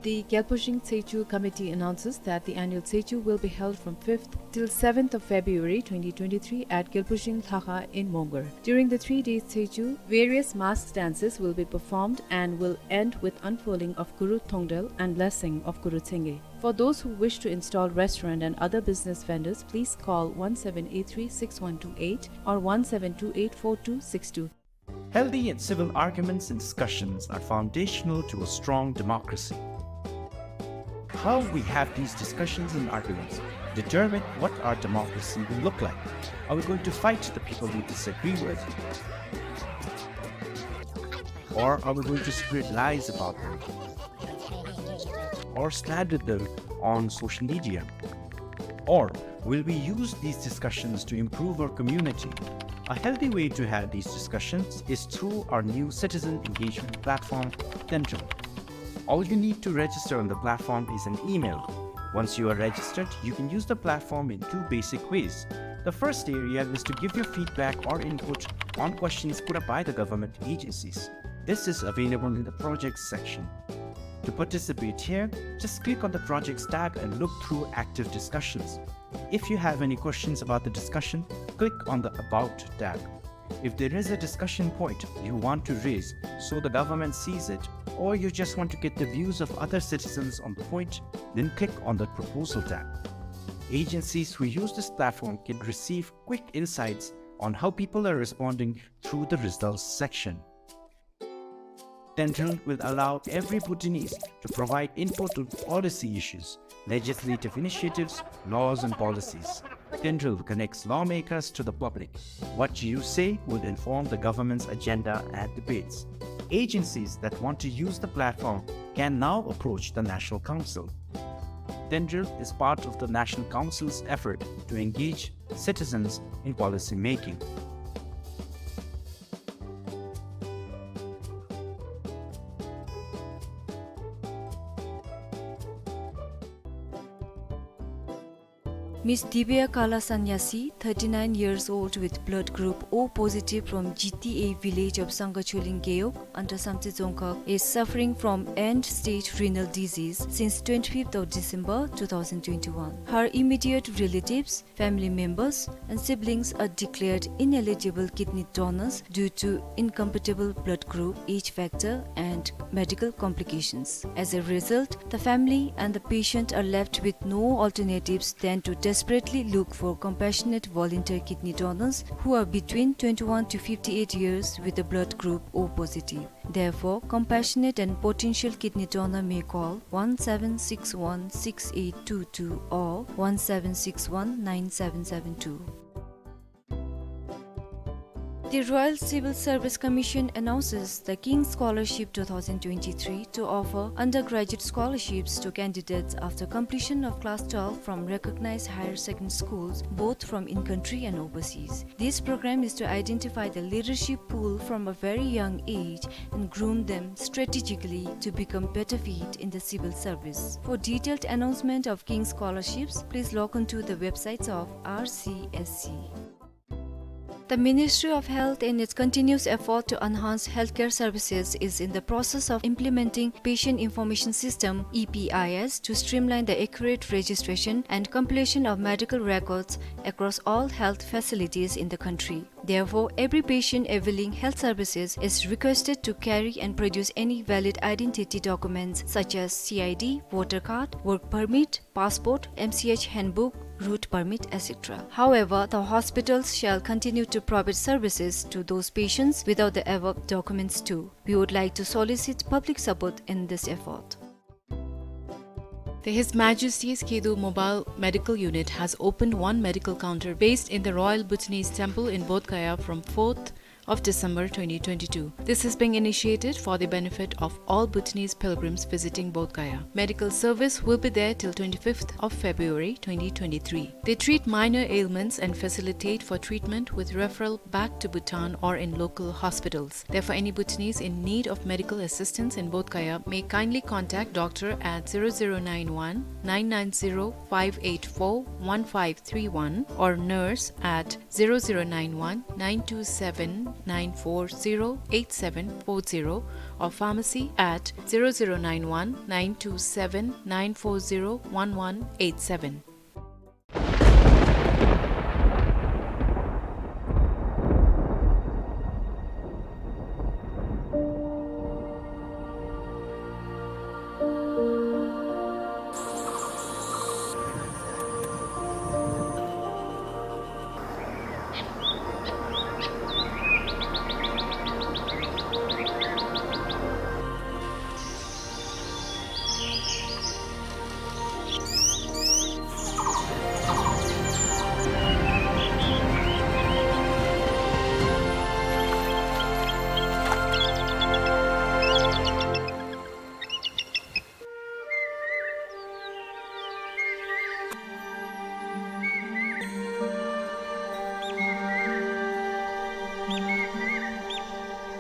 The Gyalpo Shing Tsechu Committee announces that the annual Tsechu will be held from fifth till seventh of February twenty twenty-three at Gyalpo Shing Lhakha in Mongar. During the three days Tsechu, various mask dances will be performed and will end with unfurling of Guru Thongdel and blessing of Guru Tsenge. For those who wish to install restaurant and other business vendors, please call one seven eight three six one two eight or one seven two eight four two six two. Healthy and civil arguments and discussions are foundational to a strong democracy. How we have these discussions and arguments determine what our democracy will look like. Are we going to fight the people we disagree with? Or are we going to spread lies about them? Or slander them on social media? Or will we use these discussions to improve our community? A healthy way to have these discussions is through our new citizen engagement platform, Tendril. All you need to register on the platform is an email. Once you are registered, you can use the platform in two basic ways. The first area is to give your feedback or input on questions put up by the government agencies. This is available in the projects section. To participate here, just click on the projects tab and look through active discussions. If you have any questions about the discussion, click on the About tab. If there is a discussion point you want to raise so the government sees it, or you just want to get the views of other citizens on the point, then click on the Proposal tab. Agencies who use this platform can receive quick insights on how people are responding through the results section. Tendril will allow every Bhutanese to provide input on policy issues, legislative initiatives, laws and policies. Tendril connects lawmakers to the public. What you say will inform the government's agenda and debates. Agencies that want to use the platform can now approach the National Council. Tendril is part of the National Council's effort to engage citizens in policy making. Miss Divya Kala Sanyasi, thirty-nine years old, with blood group O positive, from G T A village of Sangha Choling Gewog under Samtse Dzongkhag, is suffering from end-stage renal disease since twenty-fifth of December two thousand twenty-one. Her immediate relatives, family members and siblings are declared ineligible kidney donors due to incompatible blood group, age factor and medical complications. As a result, the family and the patient are left with no alternatives than to desperately look for compassionate volunteer kidney donors who are between twenty-one to fifty-eight years with the blood group O positive. Therefore, compassionate and potential kidney donor may call one seven six one six eight two two or one seven six one nine seven seven two. The Royal Civil Service Commission announces the King's Scholarship two thousand twenty-three to offer undergraduate scholarships to candidates after completion of class twelve from recognized higher secondary schools, both from in-country and overseas. This program is to identify the leadership pool from a very young age and groom them strategically to become better fit in the civil service. For detailed announcement of King's scholarships, please log on to the websites of R C S C. The Ministry of Health, in its continuous effort to enhance healthcare services, is in the process of implementing Patient Information System, E P I S, to streamline the accurate registration and compilation of medical records across all health facilities in the country. Therefore, every patient availing health services is requested to carry and produce any valid identity documents such as C I D, voter card, work permit, passport, M C H handbook, route permit, et cetera. However, the hospitals shall continue to provide services to those patients without the above documents too. We would like to solicit public support in this effort. The His Majesty's Kedu Mobile Medical Unit has opened one medical counter based in the Royal Bhutanese Temple in Bodh Gaya from fourth of December twenty twenty-two. This is being initiated for the benefit of all Bhutanese pilgrims visiting Bodh Gaya. Medical service will be there till twenty-fifth of February twenty twenty-three. They treat minor ailments and facilitate for treatment with referral back to Bhutan or in local hospitals. Therefore, any Bhutanese in need of medical assistance in Bodh Gaya may kindly contact doctor at zero zero nine one nine nine zero five eight four one five three one or nurse at zero zero nine one nine two seven nine four zero eight seven four zero or pharmacy at zero zero nine one nine two seven nine four zero one one eight seven.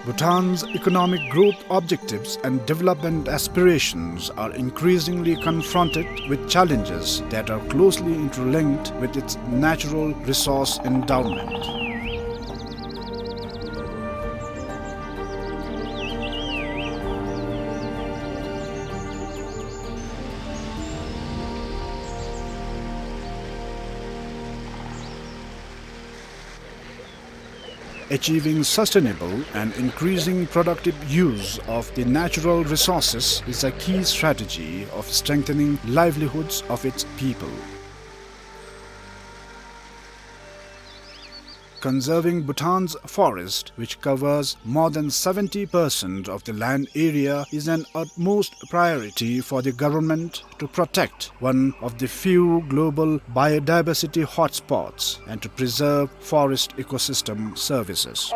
Bhutan's economic growth objectives and development aspirations are increasingly confronted with challenges that are closely interlinked with its natural resource endowment. Achieving sustainable and increasing productive use of the natural resources is a key strategy of strengthening livelihoods of its people. Conserving Bhutan's forest, which covers more than seventy percent of the land area, is an utmost priority for the government to protect one of the few global biodiversity hotspots and to preserve forest ecosystem services.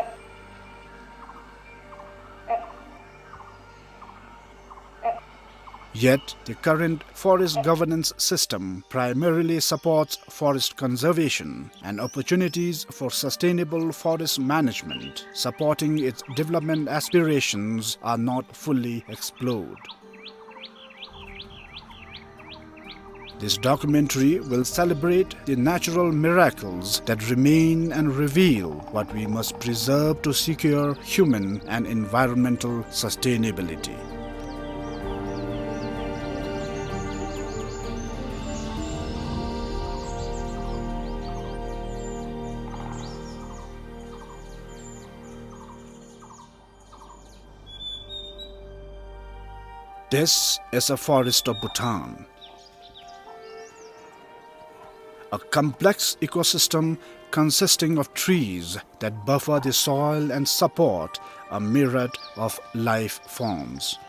Yet, the current forest governance system primarily supports forest conservation, and opportunities for sustainable forest management supporting its development aspirations are not fully explored. This documentary will celebrate the natural miracles that remain and reveal what we must preserve to secure human and environmental sustainability. This is a forest of Bhutan, a complex ecosystem consisting of trees that buffer the soil and support a myriad of life forms.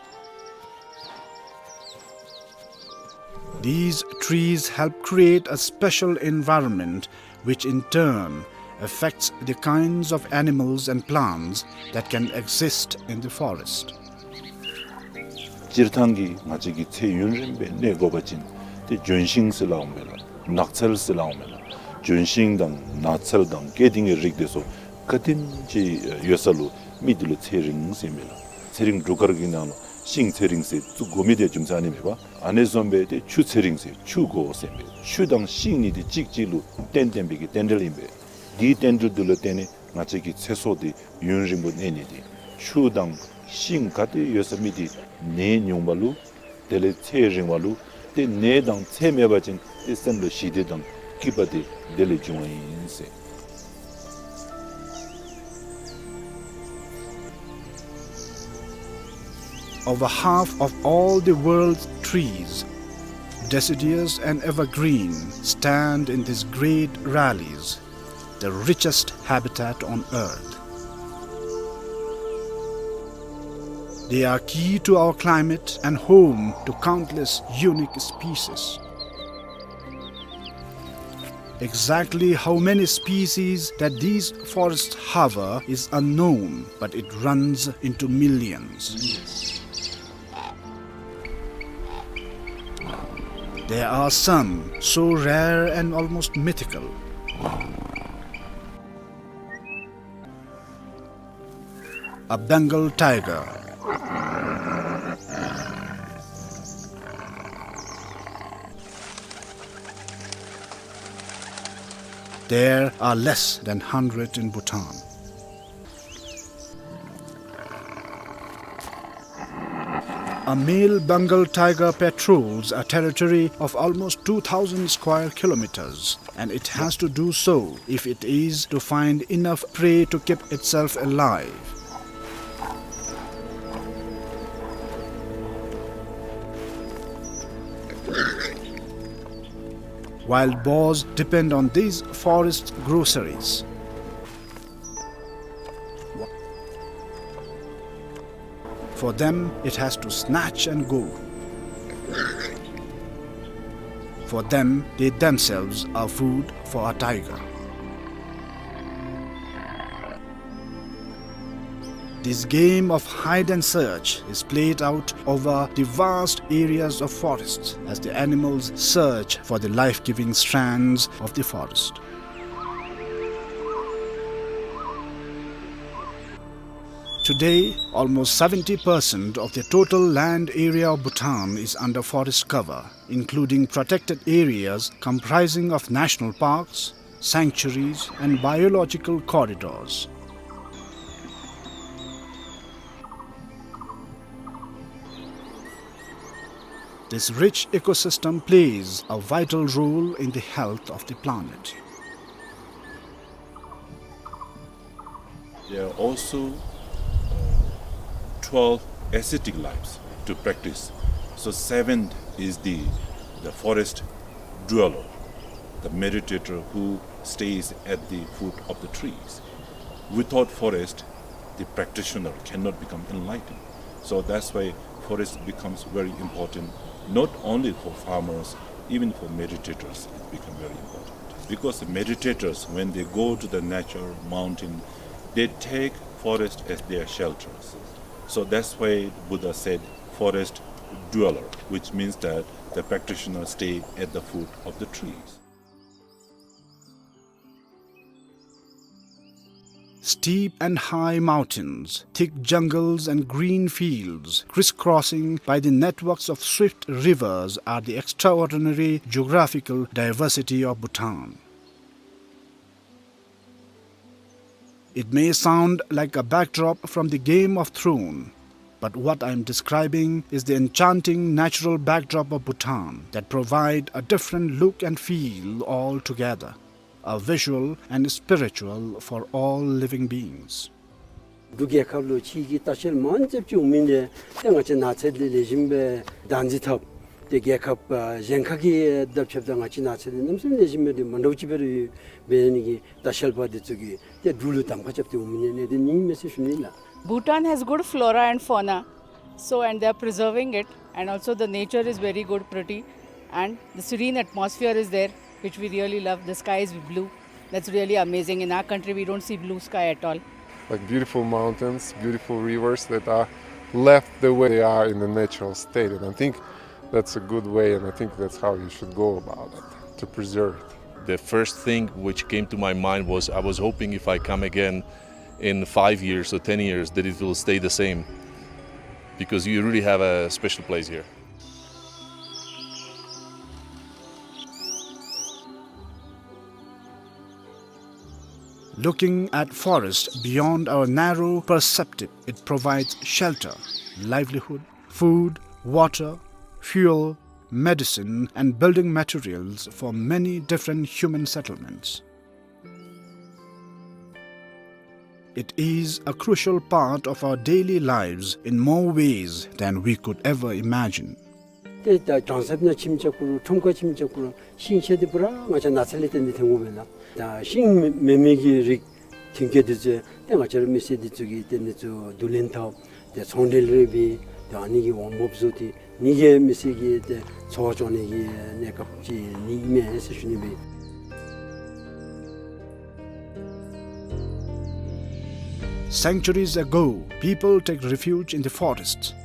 These trees help create a special environment which in turn affects the kinds of animals and plants that can exist in the forest. སྤྱིར་བཏང་གི་ང་བཅས་ཀྱིས་ཚེ་ཡུན་རིངམོ་སྦེ་གནས་དགོ་པ་ཅིན་ཏེ་ལྗོན་ཤིང་ཟེར་སླབ་འོང་མས་ལགས། ནགས་ཚལ་ཟེར་སླབ་འོང་མས་ལགས། ལྗོན་ཤིང་དང་ནགས་ཚལ་དང་སྐྱེ་ལྡན་གྱི་རིགས་དེ་ཚུ་ག་དེམ་ཅིག་ཡོད་ས་ལུ་མི་དེ་ལུ་ཚེ་རིང་ཟེར་མས་ལགས། ཚེ་རིང་འབྲུག་སྐར་གྱི་ནང་ལུ་ཤིང་ཚེ་རིང་ཟེར་བཙུགས་དགོ་མི་དེ་རྒྱུ་མཚན་ཨ་ནི་མས་པ། ཨ་ནི་བཟུམ་སྦེ་ཏེ་ཆུ་ཚེ་རིང་ཟེར་ཆུ་དགོ་ཟེར་མས། ཆུ་དང་ཤིང་གཉིས་དེ་གཅིག་གཅིག་ལུ་བརྟེན་བརྟེན་པའི་གི་རྟེན་འབྲེལ་ཨིན་པས། དེའི་རྟེན་འབྲེལ་དེ་ལུ་བརྟེན་ནས་ང་བཅས་ཀྱི་ཚེ་སྲོག་དེ་ཡུན་རིང་པོ་གནས་ནི་དེ། ཆུ་དང་ཤིང་ག་དེ་ཡོད་ས་མི་དེ་ནད་ཉུང་བ་ལུ་དེ་ལས་ཚེ་རིང་བ་ལུ། ཏེ་ནད་དང་ཚེ་མེད་པ་ཅིན་ཏེ་སེམས་ལུ་ཞི་བདེ་དང་སྐྱིད་པ་དེ་དེ་ལས་འབྱུང་བ་ཨིན་ཟེར། Over half of all the world's trees, deciduous and evergreen, stand in these great valleys, the richest habitat on earth. They are key to our climate and home to countless unique species. Exactly how many species that these forests harbor is unknown, but it runs into millions. There are some so rare and almost mythical. A Bengal tiger. There are less than hundred in Bhutan. A male Bengal tiger patrols a territory of almost two thousand square kilometers, and it has to do so if it is to find enough prey to keep itself alive. Wild boars depend on these forest groceries. For them, it has to snatch and go. For them, they themselves are food for a tiger. This game of hide and search is played out over the vast areas of forests as the animals search for the life-giving strands of the forest. Today, almost seventy percent of the total land area of Bhutan is under forest cover, including protected areas comprising of national parks, sanctuaries, and biological corridors. This rich ecosystem plays a vital role in the health of the planet. There are also, uh, twelve ascetic lives to practice. So seventh is the, the forest dweller, the meditator who stays at the foot of the trees. Without forest, the practitioner cannot become enlightened. So that's why forest becomes very important, not only for farmers, even for meditators, it becomes very important. Because the meditators, when they go to the nature, mountain, they take forest as their shelters. So that's why Buddha said, "Forest dweller," which means that the practitioners stay at the foot of the trees. Steep and high mountains, thick jungles and green fields, crisscrossing by the networks of swift rivers, are the extraordinary geographical diversity of Bhutan. It may sound like a backdrop from the Game of Thrones, but what I am describing is the enchanting natural backdrop of Bhutan that provide a different look and feel altogether, a visual and spiritual for all living beings. འབྲུག་རྒྱལ་ཁབ་ལུ་ཕྱི་གི་ལྟ་བཤལ་མང་ཙམ་ཅིག་འོང་མི་འདི་ཏེ་ང་བཅས་ནགས་ཚལ་འདི་ལེགས་ཤོམ་སྦེ་བདག་འཛིན་འཐབ་སྟེ་རྒྱལ་ཁབ་ཨ་གཞན་ཁ་གི་དང་ཕྱདཔ་ད་ང་བཅས་ནགས་ཚལ་འདི་གནམ་མེད་ས་མེད་ལེགས་ཤོམ་སྦེ་འདི་མ་འདྲཝ་ཅིག་སྦེ་ར་ཡོད། འབད་ནི་གི་ལྟ་བཤལ་པ་འདི་ཚུ་གིས་ཏེ་འབྲུག་ལུ་གདམ་ཁ་རྐྱབ་སྟེ་འོང་མི་འདི་ཨ་ནི་འདི་ཨིན་མས་ཟེར་ཞུ་ནི་ལགས། Bhutan has good flora and fauna, so, and they are preserving it, and also the nature is very good, pretty, and the serene atmosphere is there, which we really love. The sky is blue. That's really amazing. In our country, we don't see blue sky at all. Like beautiful mountains, beautiful rivers that are left the way they are in the natural state. And I think that's a good way, and I think that's how you should go about it, to preserve it. The first thing which came to my mind was, I was hoping if I come again in five years or ten years, that it will stay the same, because you really have a special place here. Looking at forest beyond our narrow perspective, it provides shelter, livelihood, food, water, fuel, medicine, and building materials for many different human settlements. It is a crucial part of our daily lives in more ways than we could ever imagine. ཏེ་ད་གྲོང་གསེབ་ནང་ཁྱིམ་རྐྱབ་དགོ་རུང་ཁྲོམ་ཁར་ཁྱིམ་རྐྱབ་དགོ་རུང་ཤིང་ཆས་འདི་པུ་ར་ང་བཅས་ནགས་ཚལ་ལས་བརྟེན་ཏེ་ཐོན་དགོ་པས་ལགས། ད་ཤིང་མེན་མི་གི་རིགས་མཐུན་རྐྱེན་འདི་ཚུ་ཏེ་ང་བཅས་ར་མི་སེར་འདི་ཚུ་གིས་ཏེ་འདི་ཚུ་བསྡུ་ལེན་འཐབ་སྟེ་ཚོང་འབྲེལ་རེ་འབད་ཏེ་ཨ་ནི་གི་འོང་འབབ་བཟོ་སྟེ་ཨ་ནི་གིས་མི་སེར་གྱི་ཏེ་འཚོ་བ་སྐྱོང་ནི་གི་གནས་སྐབས་ཅིག་ཨ་ནི་ཨིན་མས་ཟེར་ཞུ་ནི་སྦེ། Centuries ago, people take refuge in the forests.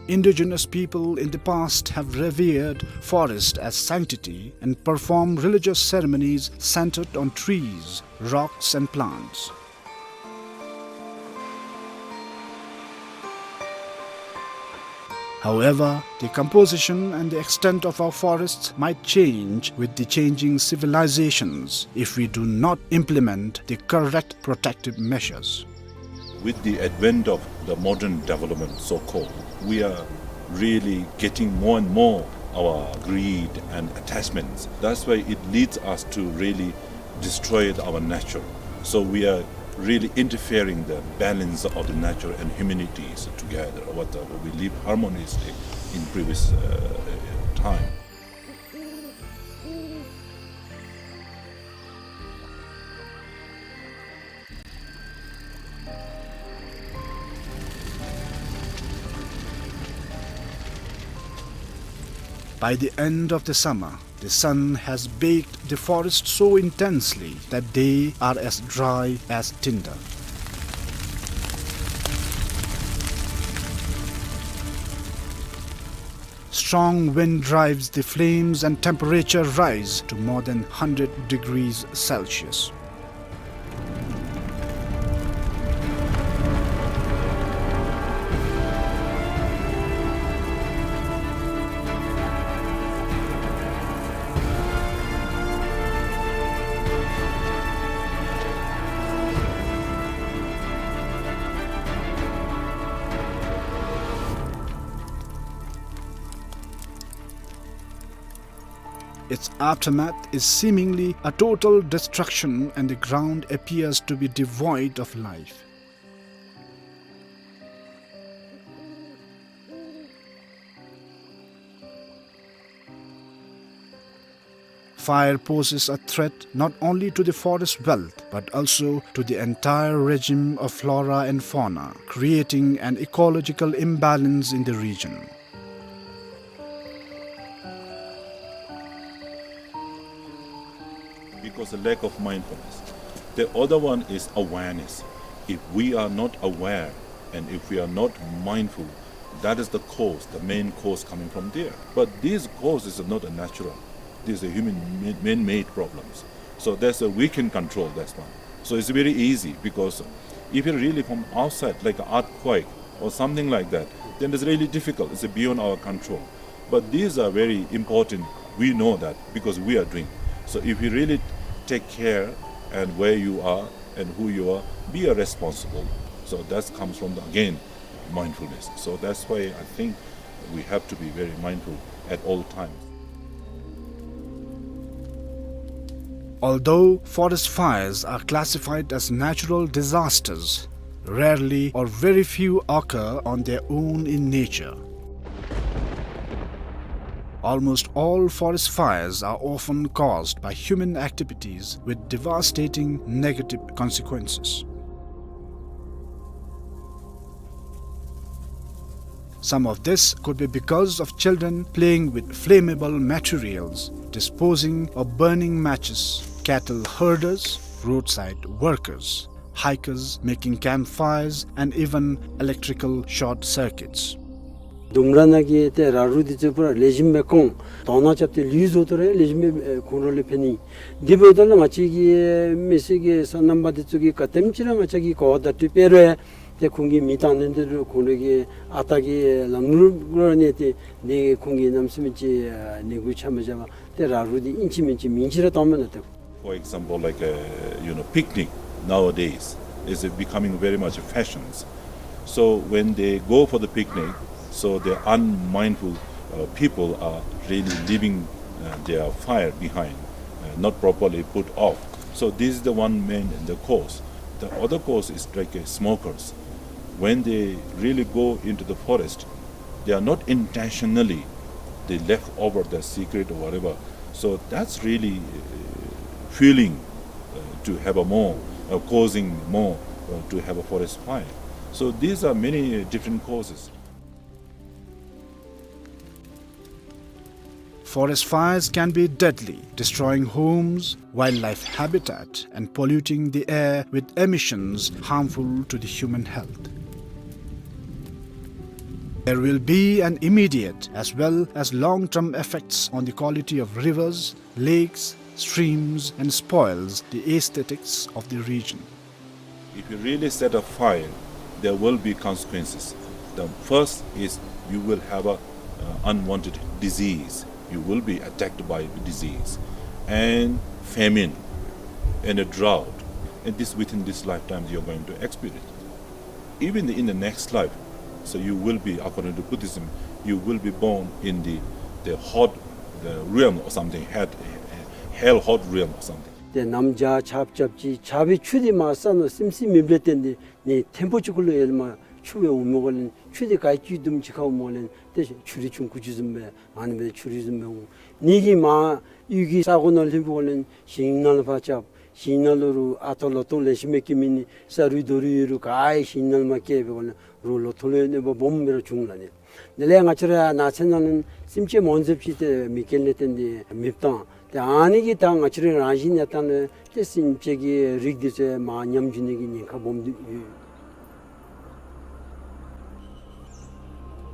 Indigenous people in the past have revered forest as sanctity and performed religious ceremonies centered on trees, rocks, and plants. However, the composition and the extent of our forests might change with the changing civilizations if we do not implement the correct protective measures. With the advent of the modern development, so-called, We are really getting more and more our greed and attachments. That's why it leads us to really destroy our nature. So we are really interfering the balance of the nature and humanities together. What, uh, we live harmoniously in previous, uh, time. By the end of the summer, the sun has baked the forest so intensely that they are as dry as tinder. Strong wind drives the flames and temperature rise to more than hundred degrees Celsius. Its aftermath is seemingly a total destruction, and the ground appears to be devoid of life. Fire poses a threat not only to the forest wealth, but also to the entire regime of flora and fauna, creating an ecological imbalance in the region. Because the lack of mindfulness. The other one is awareness. If we are not aware and if we are not mindful, that is the cause, the main cause coming from there. But these causes are not a natural. These are human ma-, man-made problems. So that's a, we can control that one. So it's very easy because if you really from outside, like an earthquake or something like that, then it's really difficult. It's beyond our control. But these are very important. We know that because we are doing. So if you really take care and where you are and who you are, be a responsible. So that comes from the, again, mindfulness. So that's why I think we have to be very mindful at all times. Although forest fires are classified as natural disasters, rarely or very few occur on their own in nature. Almost all forest fires are often caused by human activities with devastating negative consequences. Some of this could be because of children playing with flammable materials, disposing or burning matches, cattle herders, roadside workers, hikers making campfires, and even electrical short circuits. ལྡུམ་ར་ནང་གི་ཏེ་ར་རུ་འདི་ཚུ་པུ་ར་ལེགས་ཤོམ་སྦེ་བཀོང་། དོང་ནང་རྐྱབ་སྟེ་ལུད་བཟོ་དོ་རུང་ལེགས་ཤོམ་སྦེ་ཁོང་ར་ལུ་ཕན་ནི། དེ་འབདཝ་ད་ལུ་ང་བཅས་ཀྱི་མི་སེར་གྱི་སོ་ནམ་པ་འདི་ཚུ་གིས་ག་དེམ་ཅིག་ར་ང་བཅས་ཀྱིས་གོ་བརྡ་སྤྲོད་པ་རུང་ཏེ་ཁོང་གིས་མེ་བཏང་ནི་འདི་རུང་ཁོང་ར་གི་ཨ་རྟག་གི་ལམ་ལུགས་ལུ་གནས་ཏེ་ཏེ་ཁོང་གིས་གནམ་མེད་ས་མེད་ཅིག་ནད་འབུ་ཆ་མ་བཞག་པར་ཏེ་ར་རུ་འདི་ཨིན་ཅི་མིན་ཅི་མིང་ཅིག་ར་བཏངམ་མེན་ན་ཏེ། For example, like, uh, you know, picnic nowadays is becoming very much fashions. So when they go for the picnic, so the unmindful, uh, people are really leaving, uh, their fire behind, uh, not properly put off. So this is the one main, the cause. The other cause is like, uh, smokers. When they really go into the forest, they are not intentionally, they left over the cigarette or whatever. So that's really, uh, fueling, uh, to have a more, uh, causing more, uh, to have a forest fire. So these are many, uh, different causes. Forest fires can be deadly, destroying homes, wildlife habitat, and polluting the air with emissions harmful to the human health. There will be an immediate as well as long-term effects on the quality of rivers, lakes, streams, and spoils the aesthetics of the region. If you really set a fire, there will be consequences. The first is you will have a, uh, unwanted disease. You will be attacked by the disease and famine and a drought. And this, within this lifetime, you're going to experience. Even in the next life, So you will be, according to Buddhism, you will be born in the, the hot, the realm or something, hell, hell hot realm or something. ཏེ་གནམ་བྱཱར་ཆརཔ་རྐྱབ་ཅི། ཆརཔ་སྦེ་ཆུ་འདི་མར་ས་ནང་སིམ་སིམ་མེདཔ་ལས་བརྟེན་ཏེ་ནི་ཐེམ་སྤུ་ཅིག་གུ་ལུ་ཡར་ལས་མར་ཆུ་སྦེ་འོང་མི་གུ་ལས་ཆུ་འདི་ག་ཅི་དུམ་ཅིག་ཁར་འོངམ་ལས་ཏེ་ཆུ་རུད་ཆུང་ཀུ་ཅིག་བཟུམ་སྦེ་ཨ་ནི་སྦེ་ཆུ་རུད་བཟུམ་སྦེ་འོང་། ནི་གི་མར་གཡུས་ཀྱི་ས་གོ་ནང་ལྷོདཔ་གུ་ལས་ཞིང་ནང་ལུ་ཕར་རྐྱབ། ཞིང་ནང་ལུ་རུང་ཨ་རྟག་ལོ་ཐོག་ལེགས་ཤོམ་སྦེ་སྐྱེ་མི་ནི་ས་རུད་རྡོ་རུད་ཡོད་རུང་ག་ཡང་ཞིང་ནང་ལུ་མ་སྐྱེ་བའི་གུ་ལས་རུང་ལོ་ཐོག་ལུ་གནོད་པ་སྦོམ་སྦེ་ར་བྱུང་ལགས་ནི། དེ་ལས་ང་བཅས་ར་ནགས་ཚལ་ནང་ལུ་སེམས་ཅན་མང་ཙམ་ཅིག་ཏེ་མེ་རྐྱེན་ལས་བརྟེན་ཏེ་མེདཔ་བཏང་། ཏེ་ཨ་ནི་གིས་ད་ང་བཅས་རའི་རང་བཞིན་གནས་སྟངས་ལུ་ཏེ་སེམས་ཅན་གྱི་རིགས་འདི་ཚུ་མར་ཉམས་འགྱོ་ནི་གི་ཉེན་ཁ་སྦོམ་འདུག་ཡོད།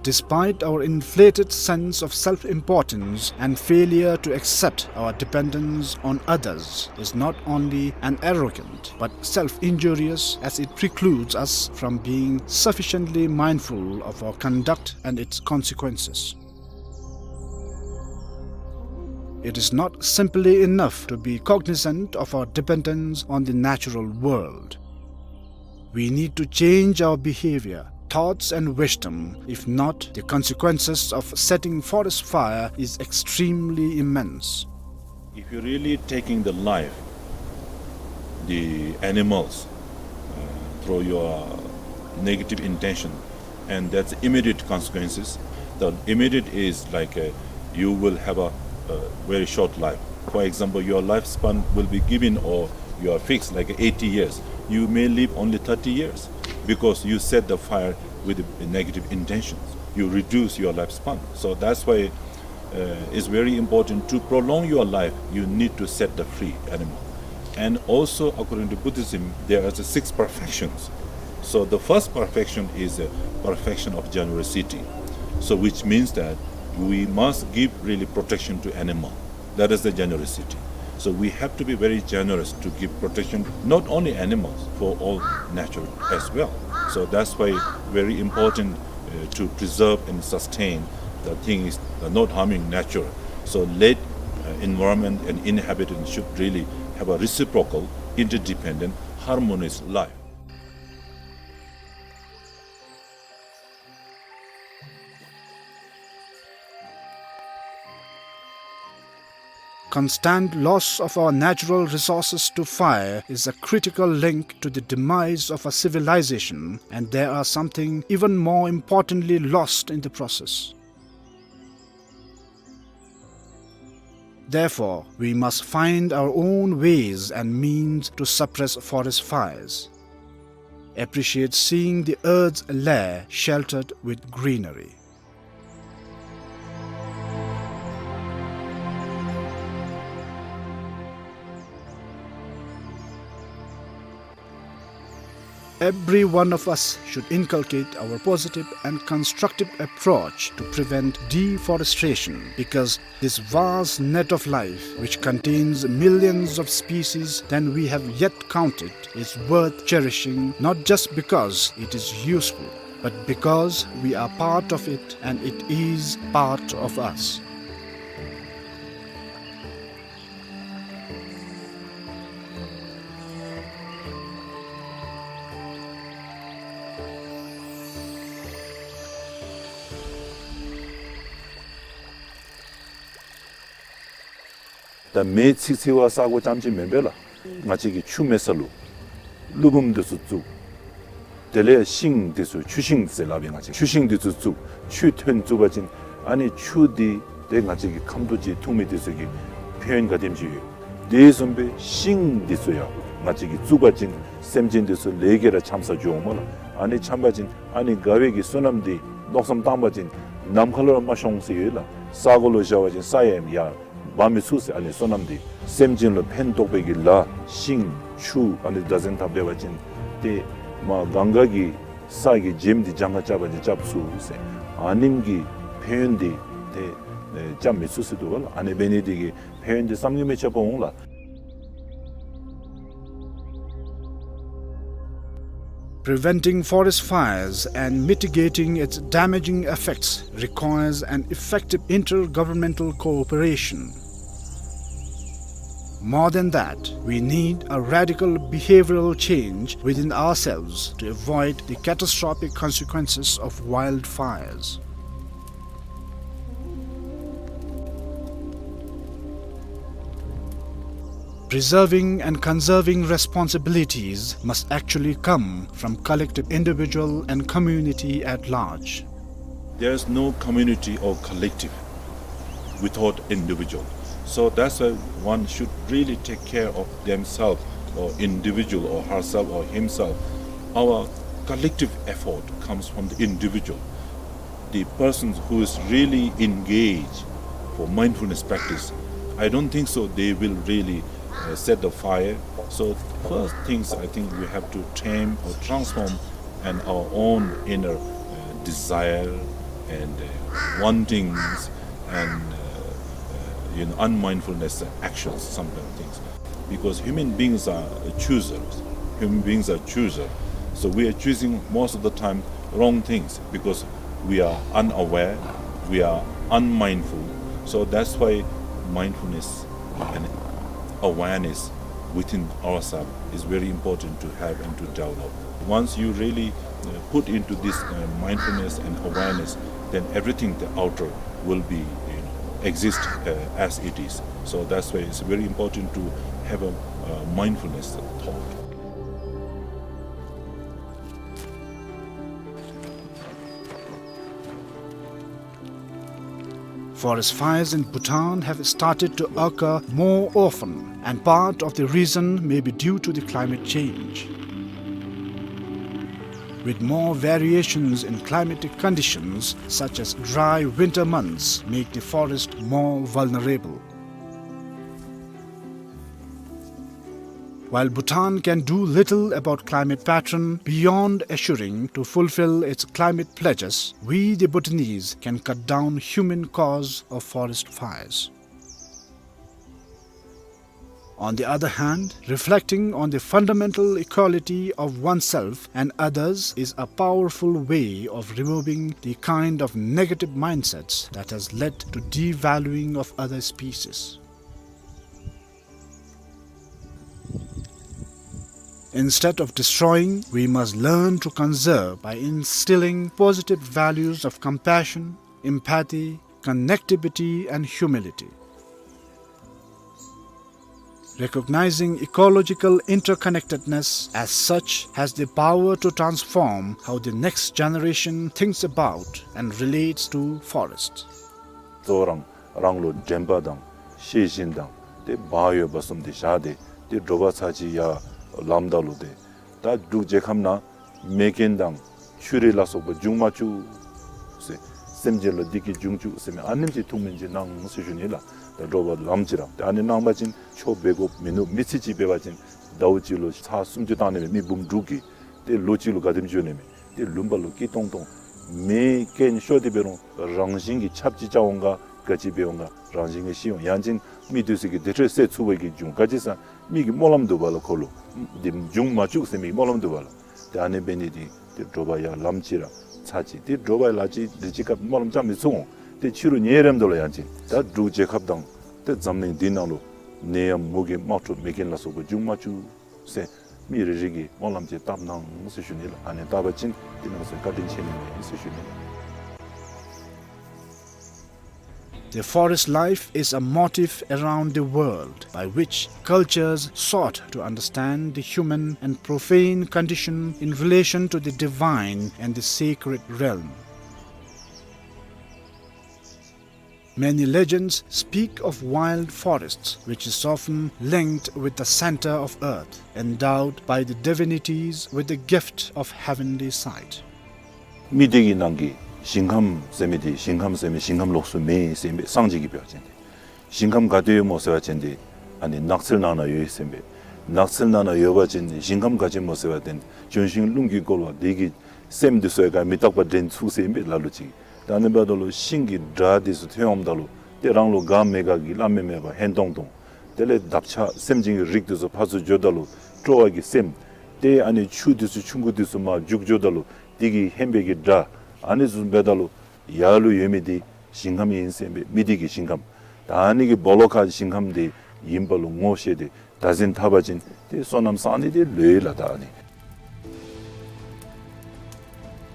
Despite our inflated sense of self-importance and failure to accept our dependence on others is not only an arrogant but self-injurious, as it precludes us from being sufficiently mindful of our conduct and its consequences. It is not simply enough to be cognizant of our dependence on the natural world. We need to change our behavior, thoughts and wisdom. If not, the consequences of setting forest fire is extremely immense. If you're really taking the life, the animals, uh, through your negative intention, and that's immediate consequences. The immediate is like, uh, you will have a, a very short life. For example, your lifespan will be given or you are fixed like eighty years. You may live only thirty years because you set the fire with the negative intentions. You reduce your lifespan. So that's why uh, it's very important to prolong your life, you need to set the free animal. And also, according to Buddhism, there are the six perfections. So the first perfection is a perfection of generosity. So which means that we must give really protection to animal. That is the generosity. So we have to be very generous to give protection, not only animals, for all nature as well. So that's why very important, uh, to preserve and sustain the thing is, uh, not harming nature. So let, uh, environment and inhabitants should really have a reciprocal, interdependent, harmonious life. Constant loss of our natural resources to fire is a critical link to the demise of a civilization, and there are something even more importantly lost in the process. Therefore, we must find our own ways and means to suppress forest fires. Appreciate seeing the earth's lair sheltered with greenery. Every one of us should inculcate our positive and constructive approach to prevent deforestation, because this vast net of life, which contains millions of species than we have yet counted, is worth cherishing, not just because it is useful, but because we are part of it and it is part of us. ད་མེ་འཚིག་འཚིག་པ་ས་གོ་རྐྱངམ་ཅིག་མེན་པས་ལགས། ང་བཅས་ཀྱིས་ཆུ་མེད་ས་ལུ་ཀླུ་འབུམ་འདི་ཚུ་བཙུགས། དེ་ལས་ཤིང་འདི་ཚུ་ཆུ་ཤིང་ཟེར་སླབ་ཨིན། ང་བཅས་ཆུ་ཤིང་འདི་ཚུ་བཙུགས། ཆུ་ཐོན་བཙུགས་པ་ཅིན་ཨ་ནི་ཆུ་འདི་ཏེ་ང་བཅས་ཀྱི་ཁམ་ཐོག་ཅིག་འཐུང་མི་འདི་ཚུ་གི་ཕན་ཡོན་ག་དེམ་ཅིག་ཡོད། དེ་བཟུམ་སྦེ་ཤིང་འདི་ཚུ་ཡང་ང་བཅས་ཀྱིས་བཙུགས་པ་ཅིན་སེམས་ཅན་འདི་ཚུ་ལས་ཀྱིས་ར་འཁྱམས་ས་འགྱོཝ་མས་ལགས། ཨ་ནི་འཁྱམས་པ་ཅིན་ཨ་ནི་དགའ་བའི་གི་བསོད་ནམས་འདི་མནོ་བསམ་བཏང་པ་ཅིན་ནམ་མཁའ་ལུ་ར་མ་ཤོང་ཟེར་ཡོད་ལགས། ས་གོ་ལུ་བཞག་པ་ཅིན་ས་ཡང་ཡར་འབག་མི་ཚུགས་ཟེར། ཨ་ནི་བསོད་ནམས་འདི་སེམས་ཅན་ལུ་ཕན་ཐོགས་པའི་གི་ལཱ་ཤིང་ཆུ་ཨ་ནི་བདག་འཛིན་འཐབ་སྡོད་པ་ཅིན་ཏེ་མར་གངྒཱ་གི་ས་གི་བྱེམ་འདི་གྱངས་ཁ་རྐྱབ་པ་ཅིན་རྐྱབ་ཚུགས་ཟེར། ཨ་ནེམ་གི་ཕན་ཡོན་འདི་ཏེ་ཨེ་རྐྱབ་མི་ཚུགས་ཟེར་འདུག་པ་ལགས། ཨ་ནི་འབད་ནི་འདི་གིས་ཕན་ཡོན་འདི་བསམ་གྱིས་མི་ཁྱབ་པ་འོང་ལགས། Preventing forest fires and mitigating its damaging effects requires an effective intergovernmental cooperation. More than that, we need a radical behavioral change within ourselves to avoid the catastrophic consequences of wildfires. Preserving and conserving responsibilities must actually come from collective individual and community at large. There is no community or collective without individual. So that's why one should really take care of themselves or individual or herself or himself. Our collective effort comes from the individual. The person who is really engaged for mindfulness practice, I don't think so they will really uh, set the fire. So first things I think we have to tame or transform and our own inner uh, desire and uh, wantings and uh, uh, you know, unmindfulness actions, some kind of things. Because human beings are choosers. Human beings are choosers. So we are choosing most of the time wrong things because we are unaware, we are unmindful. So that's why mindfulness and awareness within ourselves is very important to have and to develop. Once you really uh, put into this uh, mindfulness and awareness, then everything the outer will be, you know, exist uh, as it is. So that's why it's very important to have a uh, mindfulness thought. Forest fires in Bhutan have started to occur more often, and part of the reason may be due to the climate change. With more variations in climatic conditions, such as dry winter months, make the forest more vulnerable. While Bhutan can do little about climate pattern beyond assuring to fulfill its climate pledges, we the Bhutanese can cut down human cause of forest fires. On the other hand, reflecting on the fundamental equality of oneself and others is a powerful way of removing the kind of negative mindsets that has led to devaluing of other species. Instead of destroying, we must learn to conserve by instilling positive values of compassion, empathy, connectivity, and humility. Recognizing ecological interconnectedness as such has the power to transform how the next generation thinks about and relates to forests. གཙོ་བོ་རང་རང་ལུ་དྲན་པ་དང་ཤེས་བཞིན་དང་ཏེ་བག་ཡོད་པ་གསུམ་དེ་བཞག་སྟེ་ཏེ་དྲོ་པ་ཚར་གཅིག་ཡར་ལངམ་ད་ལུ་ཏེ་ད་འབྲུག་རྒྱལ་ཁབ་ནང་མེ་རྐྱེན་དང་ཆུ་རུད་ལ་སོགས་པ་འབྱུང་མ་བཅུག་ཟེར། སེམས་ཅན་ལུ་བདེ་སྐྱིད་འབྱུང་བཅུག་ཟེར་མི་ཨ་ནེམ་ཅིག་ཐུགས་སྨོན་ཅིག་གནང་ཟེར་ཞུ་ནི་ལགས། ད་དྲོ་པ་ལངམ་ཅིག་ར་ཏེ་ཨ་ནི་གནང་པ་ཅིན་ཆོ་འབད་དགོཔ་མིན་ནུག། མི་ཚེ་གཅིག་འབད་བ་ཅིན་ཟླཝ་གཅིག་ལུ་ཚར་སུམ་ཅུ་བཏང་ནི་མེད། མི་འབུམ་དྲུག་གིས་ཏེ་ལོ་གཅིག་ལུ་ག་དེམ་འགྱོ་ནི་མས། ཏེ་ལུང་པ་ལུ་སྐྱིད་ཏོང་ཏོ། མེ་རྐྱེན་ཤོར་ཏེ་འབད་རུང་རང་བཞིན་གྱིས་ཆརཔ་ཅིག་རྐྱབ་འོང་ག་ག་ཅི་འབད་འོང་ག་རང་བཞིན་གྱིས་ཤི་འོང་། ཡང་ཅིན་མི་འདི་ཚུ་གིས་དེ་འཕྲོ་བསད་ཚུགས་པའི་གི་འབྱུང་ག་ཅི་ཟེར་མི་གིས་སྨོན་ལམ་འདུག་པ་ལགས། ཁོ་ལུ་འདི་འབྱུང་མ་བཅུག་ཟེར་མི་གིས་སྨོན་ལམ་འདུག་པ་ལགས། ཏེ་ཨ་ནི་འབད་ནི་འདི་ཏེ་དྲོ་པ་ཡར་ལངམ་ཅིག་ར་ཚར་གཅིག་ཏེ་དྲོ་པ་ལ་ཅིག་དེ་ཅིག་སྐབས་སྨོན་ལམ་རྐྱབ་མི་ཚུགས་འོང་། ཏེ་ཕྱི་རུ་ཉལ་རནམ་ད་ལུ་ཡང་ཅིན་ད་འབྲུག་རྒྱལ་ཁབ་དང་ཏེ་འཛམ་གླིང་འདི་ནང་ལུ་ནད་ཡམས་མུ་གེ་དམག་འཁྲུག་མེ་རྐྱེན་ལ་སོགས་པ་འབྱུང་མ་བཅུག་ཟེར་མི་རེ་རེ་གིས་སྨོན་ལམ་ཅིག་བཏབ་གནང་ཟེར་ཞུ་ནི་ལགས། ཨ་ནི་བཏབ་པ་ཅིན་ཏེ་གནམ་མེད་ས་མེད་བཀའ་དྲིན་ཆེ་ནི་མས་ཟེར་ཞུ་ནི་ལགས། The forest life is a motif around the world by which cultures sought to understand the human and profane condition in relation to the divine and the sacred realm. Many legends speak of wild forests, which is often linked with the center of earth, endowed by the divinities with the gift of heavenly sight. མི་སྡེ་གི་ནང་གི་ཞིང་ཁམས་ཟེར་མི་འདི་ཞིང་ཁམས་ཟེར་མི་ཞིང་ཁམས་ལོགས་སུ་མེད་ཟེར་མི་སངས་རྒྱས་ཀྱིས་འབད་བ་ཅིན་ཏེ་ཞིང་ཁམས་ག་ཏེ་ཡོད་སྨོ་ཟེར་བ་ཅིན་ཏེ་ཨ་ནི་ནགས་ཚལ་ནང་ན་ཡོད་ཟེར་མས། ནགས་ཚལ་ནང་ན་ཡོད་པ་ཅིན་ཞིང་ཁམས་ག་ཅི་སྨོ་ཟེར་བ་ཅིན་ལྗོན་ཤིང་རླུང་གིས་བསྐོར་བ་དེ་གི་སེམས་འདི་ཚུ་ཡང་ག་མི་རྟག་པ་འདྲེན་ཚུགས་ཟེར་ཨིན་པས་ལ་ལུ་ཅིག། ད་ཨ་ནི་འབདཝ་ད་ལུ་ཤིང་གི་སྒྲ་འདི་ཚུ་ཐོན་འོངམ་ད་ལུ་ཏེ་རང་ལུ་དགའ་མི་དགའ་གི་བླ་མེད་མེད་པ་ཧན་ཏོང་ཏོ། དེ་ལས་འདབ་ཆགས་སེམས་ཅན་གྱི་རིགས་འདི་ཚུ་ཕར་ཚུར་འགྱོཝ་ད་ལུ་སྤྲོ་བ་གི་སེམས། ཏེ་ཨ་ནི་ཆུ་འདི་ཚུ་ཆུང་ཀུ་འདི་ཚུ་མར་རྒྱུག་འགྱོཝ་ད་ལུ་དེ་གི་ཧན་པའི་གི་སྒྲ། ཨ་ནི་ཚུ་འབདཝ་ད་ལུ་ཡར་ལུ་ཡོད་མི་འདི་ཞིང་ཁམས་ཨིན་ཟེར་ཨིན་པས། མི་སྡེ་གི་ཞིང་ཁམས། ད་ཨ་ནི་གི་སྦོ་ལོགས་ཁར་ཞིང་ཁམས་འདི་ ཨིན་པ་ལུ་ངོ་ཤེས་ཏེ་བདག་འཛིན་འཐབ་པ་ཅིན་ཏེ་སོ་ནམ་སངས་ནི་འདི་ལོས་ལགས། ད་ཨ་ནི།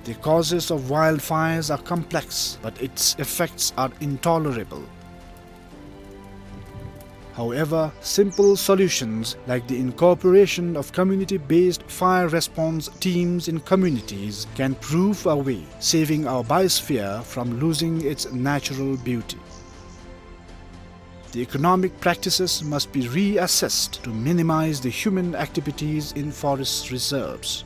The causes of wildfires are complex, but its effects are intolerable. However, simple solutions like the incorporation of community-based fire response teams in communities can prove a way, saving our biosphere from losing its natural beauty. The economic practices must be reassessed to minimize the human activities in forest reserves.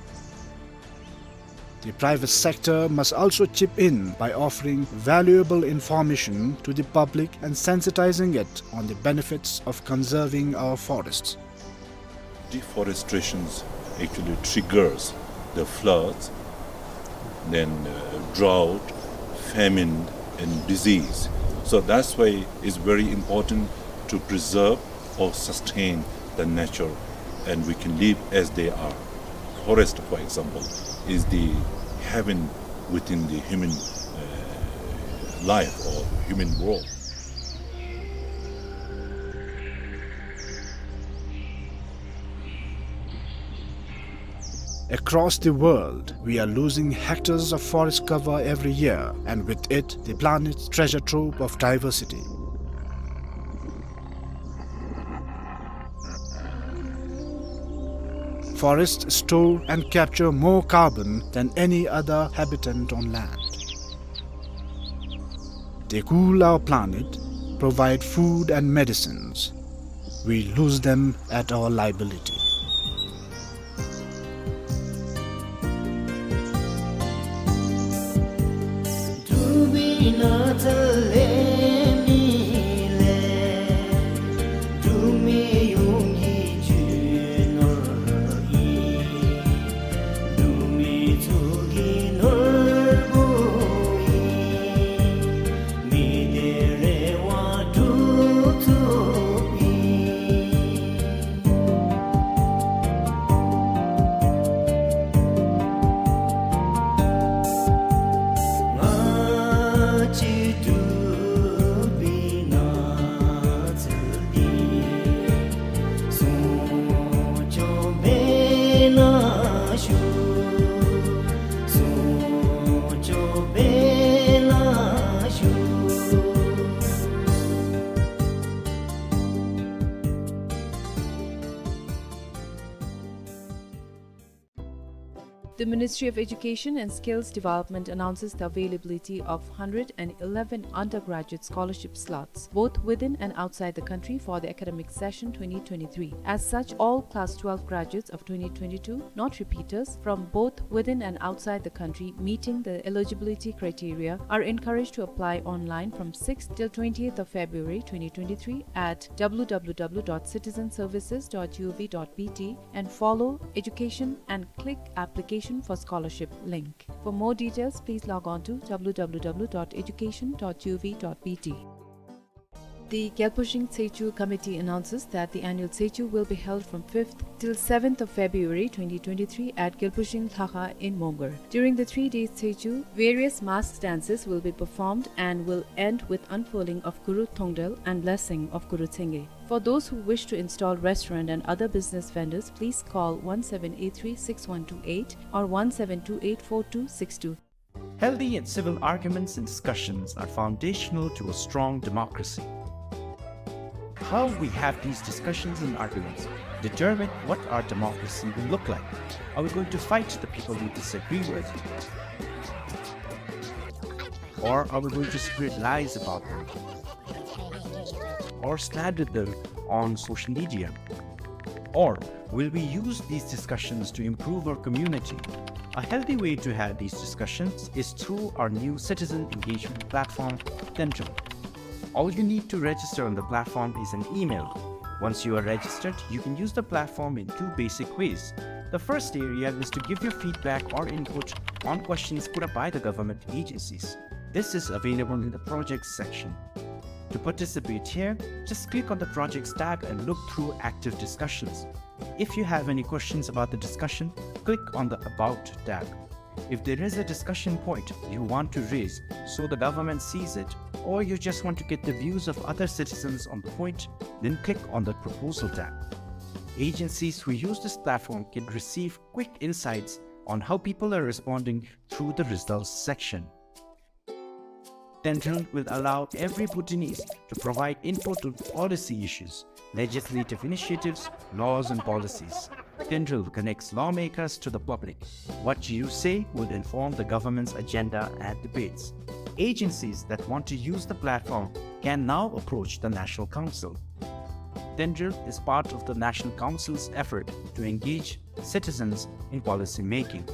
The private sector must also chip in by offering valuable information to the public and sensitizing it on the benefits of conserving our forests. Deforestation actually triggers the floods, then, uh, drought, famine, and disease. So that's why it's very important to preserve or sustain the nature, and we can live as they are. Forest, for example, is the heaven within the human, uh, life or human world. Across the world, we are losing hectares of forest cover every year, and with it, the planet's treasure trove of diversity. Forests store and capture more carbon than any other habitant on land. They cool our planet, provide food and medicines. We lose them at our liability. The Ministry of Education and Skills Development announces the availability of hundred and eleven undergraduate scholarship slots, both within and outside the country, for the academic session twenty twenty-three. As such, all class twelve graduates of twenty twenty-two, not repeaters, from both within and outside the country meeting the eligibility criteria are encouraged to apply online from sixth till twentieth of February twenty twenty-three at w w w dot citizen services dot g o v dot b t and follow education and click application for scholarship link. For more details, please log on to w w w dot education dot g o v dot b t. The Gyalpo Shing Tsechu Committee announces that the annual Tsechu will be held from fifth till seventh of February twenty twenty-three at Gyalpo Shing Lhakha in Mongar. During the three days Tsechu, various mask dances will be performed and will end with unfurling of Guru Thongdel and blessing of Guru Tsenge. For those who wish to install restaurant and other business vendors, please call one seven eight three six one two eight or one seven two eight four two six two. Healthy and civil arguments and discussions are foundational to a strong democracy. How we have these discussions and arguments determine what our democracy will look like. Are we going to fight the people we disagree with? Or are we going to spread lies about them? Or slander them on social media? Or will we use these discussions to improve our community? A healthy way to have these discussions is through our new citizen engagement platform, Tenjong. All you need to register on the platform is an email. Once you are registered, you can use the platform in two basic ways. The first area is to give your feedback or input on questions put up by the government agencies. This is available in the projects section. To participate here, just click on the projects tab and look through active discussions. If you have any questions about the discussion, click on the About tab. If there is a discussion point you want to raise so the government sees it, or you just want to get the views of other citizens on the point, then click on the Proposal tab. Agencies who use this platform can receive quick insights on how people are responding through the results section. Tendril will allow every Bhutanese to provide input on policy issues, legislative initiatives, laws and policies. Tendril connects lawmakers to the public. What you say will inform the government's agenda and debates. Agencies that want to use the platform can now approach the National Council. Tendril is part of the National Council's effort to engage citizens in policy making.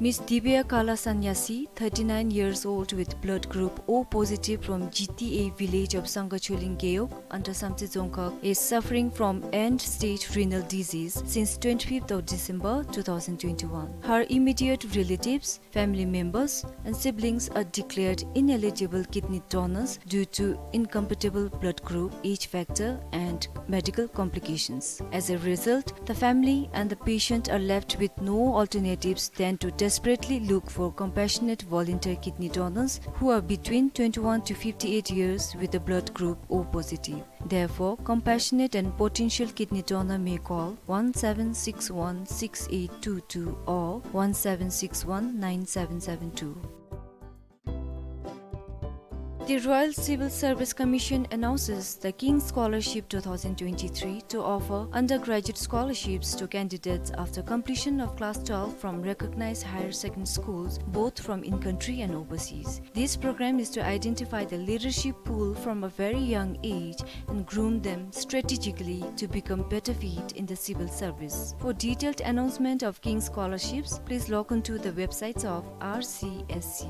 Miss Divya Kala Sanyasi, thirty-nine years old with blood group O positive from G T A village of Sangha Choling Gewog under Samtse Dzongkhag, is suffering from end-stage renal disease since twenty-fifth of December two thousand twenty-one. Her immediate relatives, family members and siblings are declared ineligible kidney donors due to incompatible blood group, age factor, and medical complications. As a result, the family and the patient are left with no alternatives than to desperately look for compassionate volunteer kidney donors who are between twenty-one to fifty-eight years with the blood group O positive. Therefore, compassionate and potential kidney donor may call one seven six one six eight two two or one seven six one nine seven seven two. The Royal Civil Service Commission announces the King's Scholarship two thousand twenty-three to offer undergraduate scholarships to candidates after completion of class twelve from recognized higher secondary schools, both from in-country and overseas. This program is to identify the leadership pool from a very young age and groom them strategically to become better fit in the civil service. For detailed announcement of King's scholarships, please log on to the websites of R C S C.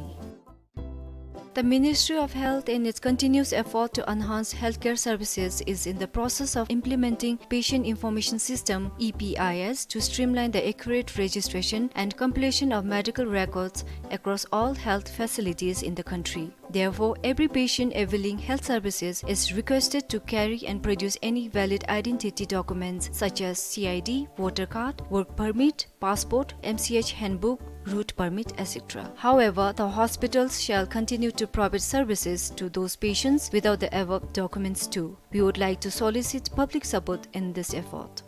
The Ministry of Health, in its continuous effort to enhance healthcare services, is in the process of implementing Patient Information System, E P I S, to streamline the accurate registration and compilation of medical records across all health facilities in the country. Therefore, every patient availing health services is requested to carry and produce any valid identity documents such as C I D, voter card, work permit, passport, M C H handbook, route permit, et cetera. However, the hospitals shall continue to provide services to those patients without the above documents too. We would like to solicit public support in this effort.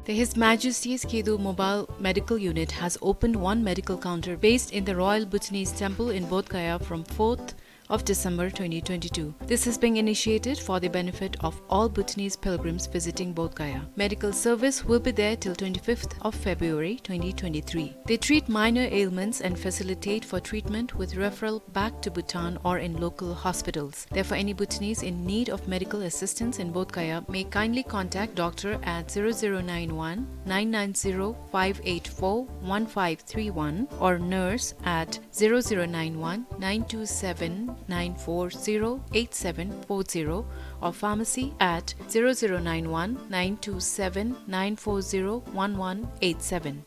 The His Majesty's Khedo Mobile Medical Unit has opened one medical counter based in the Royal Bhutanese Temple in Bodh Gaya from fourth of December twenty twenty-two. This is being initiated for the benefit of all Bhutanese pilgrims visiting Bodh Gaya. Medical service will be there till twenty-fifth of February twenty twenty-three. They treat minor ailments and facilitate for treatment with referral back to Bhutan or in local hospitals. Therefore, any Bhutanese in need of medical assistance in Bodh Gaya may kindly contact doctor at zero zero nine one nine nine zero five eight four one five three one or nurse at zero zero nine one nine two seven nine four zero eight seven four zero or pharmacy at zero zero nine one nine two seven nine four zero one one eight seven.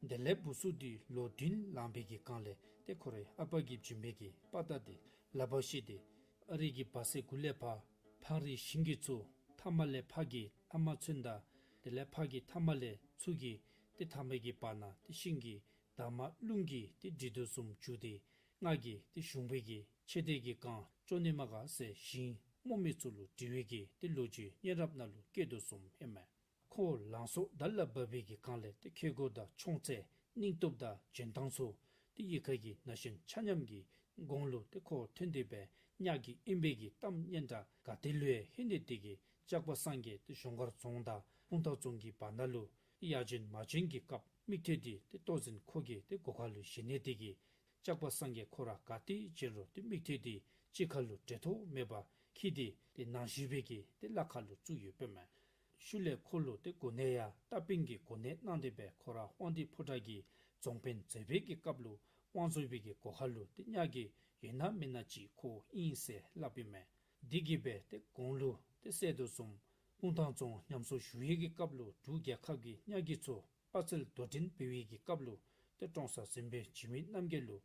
དེ་ལས་བུཚ་འདི་ལོ་བདུན་ལང་པའི་གི་སྒང་ལས་ཏེ་ཁོ་རའི་ཨ་པ་གིས་བྱིན་པའི་གི་དཔའ་རྟགས་འདི་ལག་པར་བཤེད་དེ་ཨ་རི་གི་བ་སེ་གུ་ལས་ཕར་ཕག་རི་ཞིང་གི་ཚུ་ཐ་མ་ལས་ཕག་གི་ཐ་མ་ཚུན་དང་དེ་ལས་ཕག་གི་ཐ་མ་ལས་ཚུ་གི་ཏེ་ཐ་མའི་གི་བར་ན་ཏེ་ཤིང་གི་འདབ་མ་རླུང་གིས་ཏེ་འགྲིབ་དོ་བཟུམ་གྱུར་ཏེ་ང་གིས་ཏེ་གཞུང་པའི་གི་ཆེ་གྲས་ཀྱི་སྒང་བཅོ་ནི་མ་ག་ཟེར་ཞིང་རྨོ་མི་ཚུ་ལུ་དྲི་བའི་གི་ཏེ་ལོ་རྒྱུས་སྙན་རབས་ནང་ལུ་སྐྱེས་དོ་བཟུམ་ཨིན་མས། ཁོ་ལང་སོ་དར་ལ་བབས་པའི་གི་སྒང་ལས་ཏེ་ཁེ་གོ་དང་ཆོང་རྩེ་སྙིང་སྟོབས་དང་འཇོན་ཐང་ཚུ་ཏེ་གཡུས་ཁ་གི་ན་གཞོན་ཆ་མཉམ་གྱི་གོང་ལུ་ཏེ་ཁོ་ཐོན་ཏེ་སྦེ་གཉགས་ཀྱི་ཨིན་པའི་གི་གཏམ་སྙན་གྲགས་ག་ཏེ་ལུ་ཡང་ཧེ་ནི་དེ་གིས་ཇག་པ་སངས་རྒྱས་ཏེ་གཞོང་སྒར་རྫོང་དང་སྤུངས་ཐང་རྫོང་གི་བར་ན་ལུ་ཡར་བྱོན་མར་བྱོན་གྱི་སྐབས་མིག་ཐོད་འདི་ཏེ་ལྟོ་འཛིན་ཁོ་གིས་ཏེ་སྒོ་ཁ་ལུ་བཞེས་ནི་དེ་གིས་ཇག་པ་སངས་རྒྱས་ཁོ་ར་ག་ཏེ་བྱོན་རུང་ཏེ་མིག་ཐོད་འདི་གཅིག་ཁར་ལུ་འབྲལ་ཐོགས་མེད་པར་འཁྱིད་དེ་ཏེ་ནང་ཞིང་པའི་གི་ཏེ་བླ་ཁ་ལུ་བཙུགས་ཡོདཔ་མས། ཤུལ་ལས་ཁོ་ལུ་ཏེ་གོ་གནས་ཡང་རྟ་པིང་གི་གོ་གནས་གནང་སྟེ་སྦེ་ཁོ་ར་དབང་འདུས་ཕོ་བྲང་གི་རྫོང་དཔོན་མཛད་པའི་གི་སྐབས་ལུ་དབང་རྫོངཔ་གི་སྒོ་ཁ་ལུ་ཏེ་གཉགས་ཀྱི་ཡོད་ན་མེད་ན་ཅིག་ཁོ་ཨིན་ཟེར་སླབ་ཨིན་མས། དེ་གིས་སྦེ་ཏེ་གོང་ལུ་ཏེ་གསལ་དོ་བཟུམ་སྤུངས་ཐང་རྫོང་ཉམས་གསོ་ཞུ་བའི་གི་སྐབས་ལུ་འབྲུག་རྒྱལ་ཁབ་ཀྱི་གཉགས་ཀྱི་ཚུ་དཔའ་རྩལ་དོ་འགྲན་འབད་བའི་གི་སྐབས་ལུ་ཏེ་ཀྲོང་གསར་གཟིམ་དཔོན་འཇིགས་མེད་རྣམ་རྒྱལ་ལུ་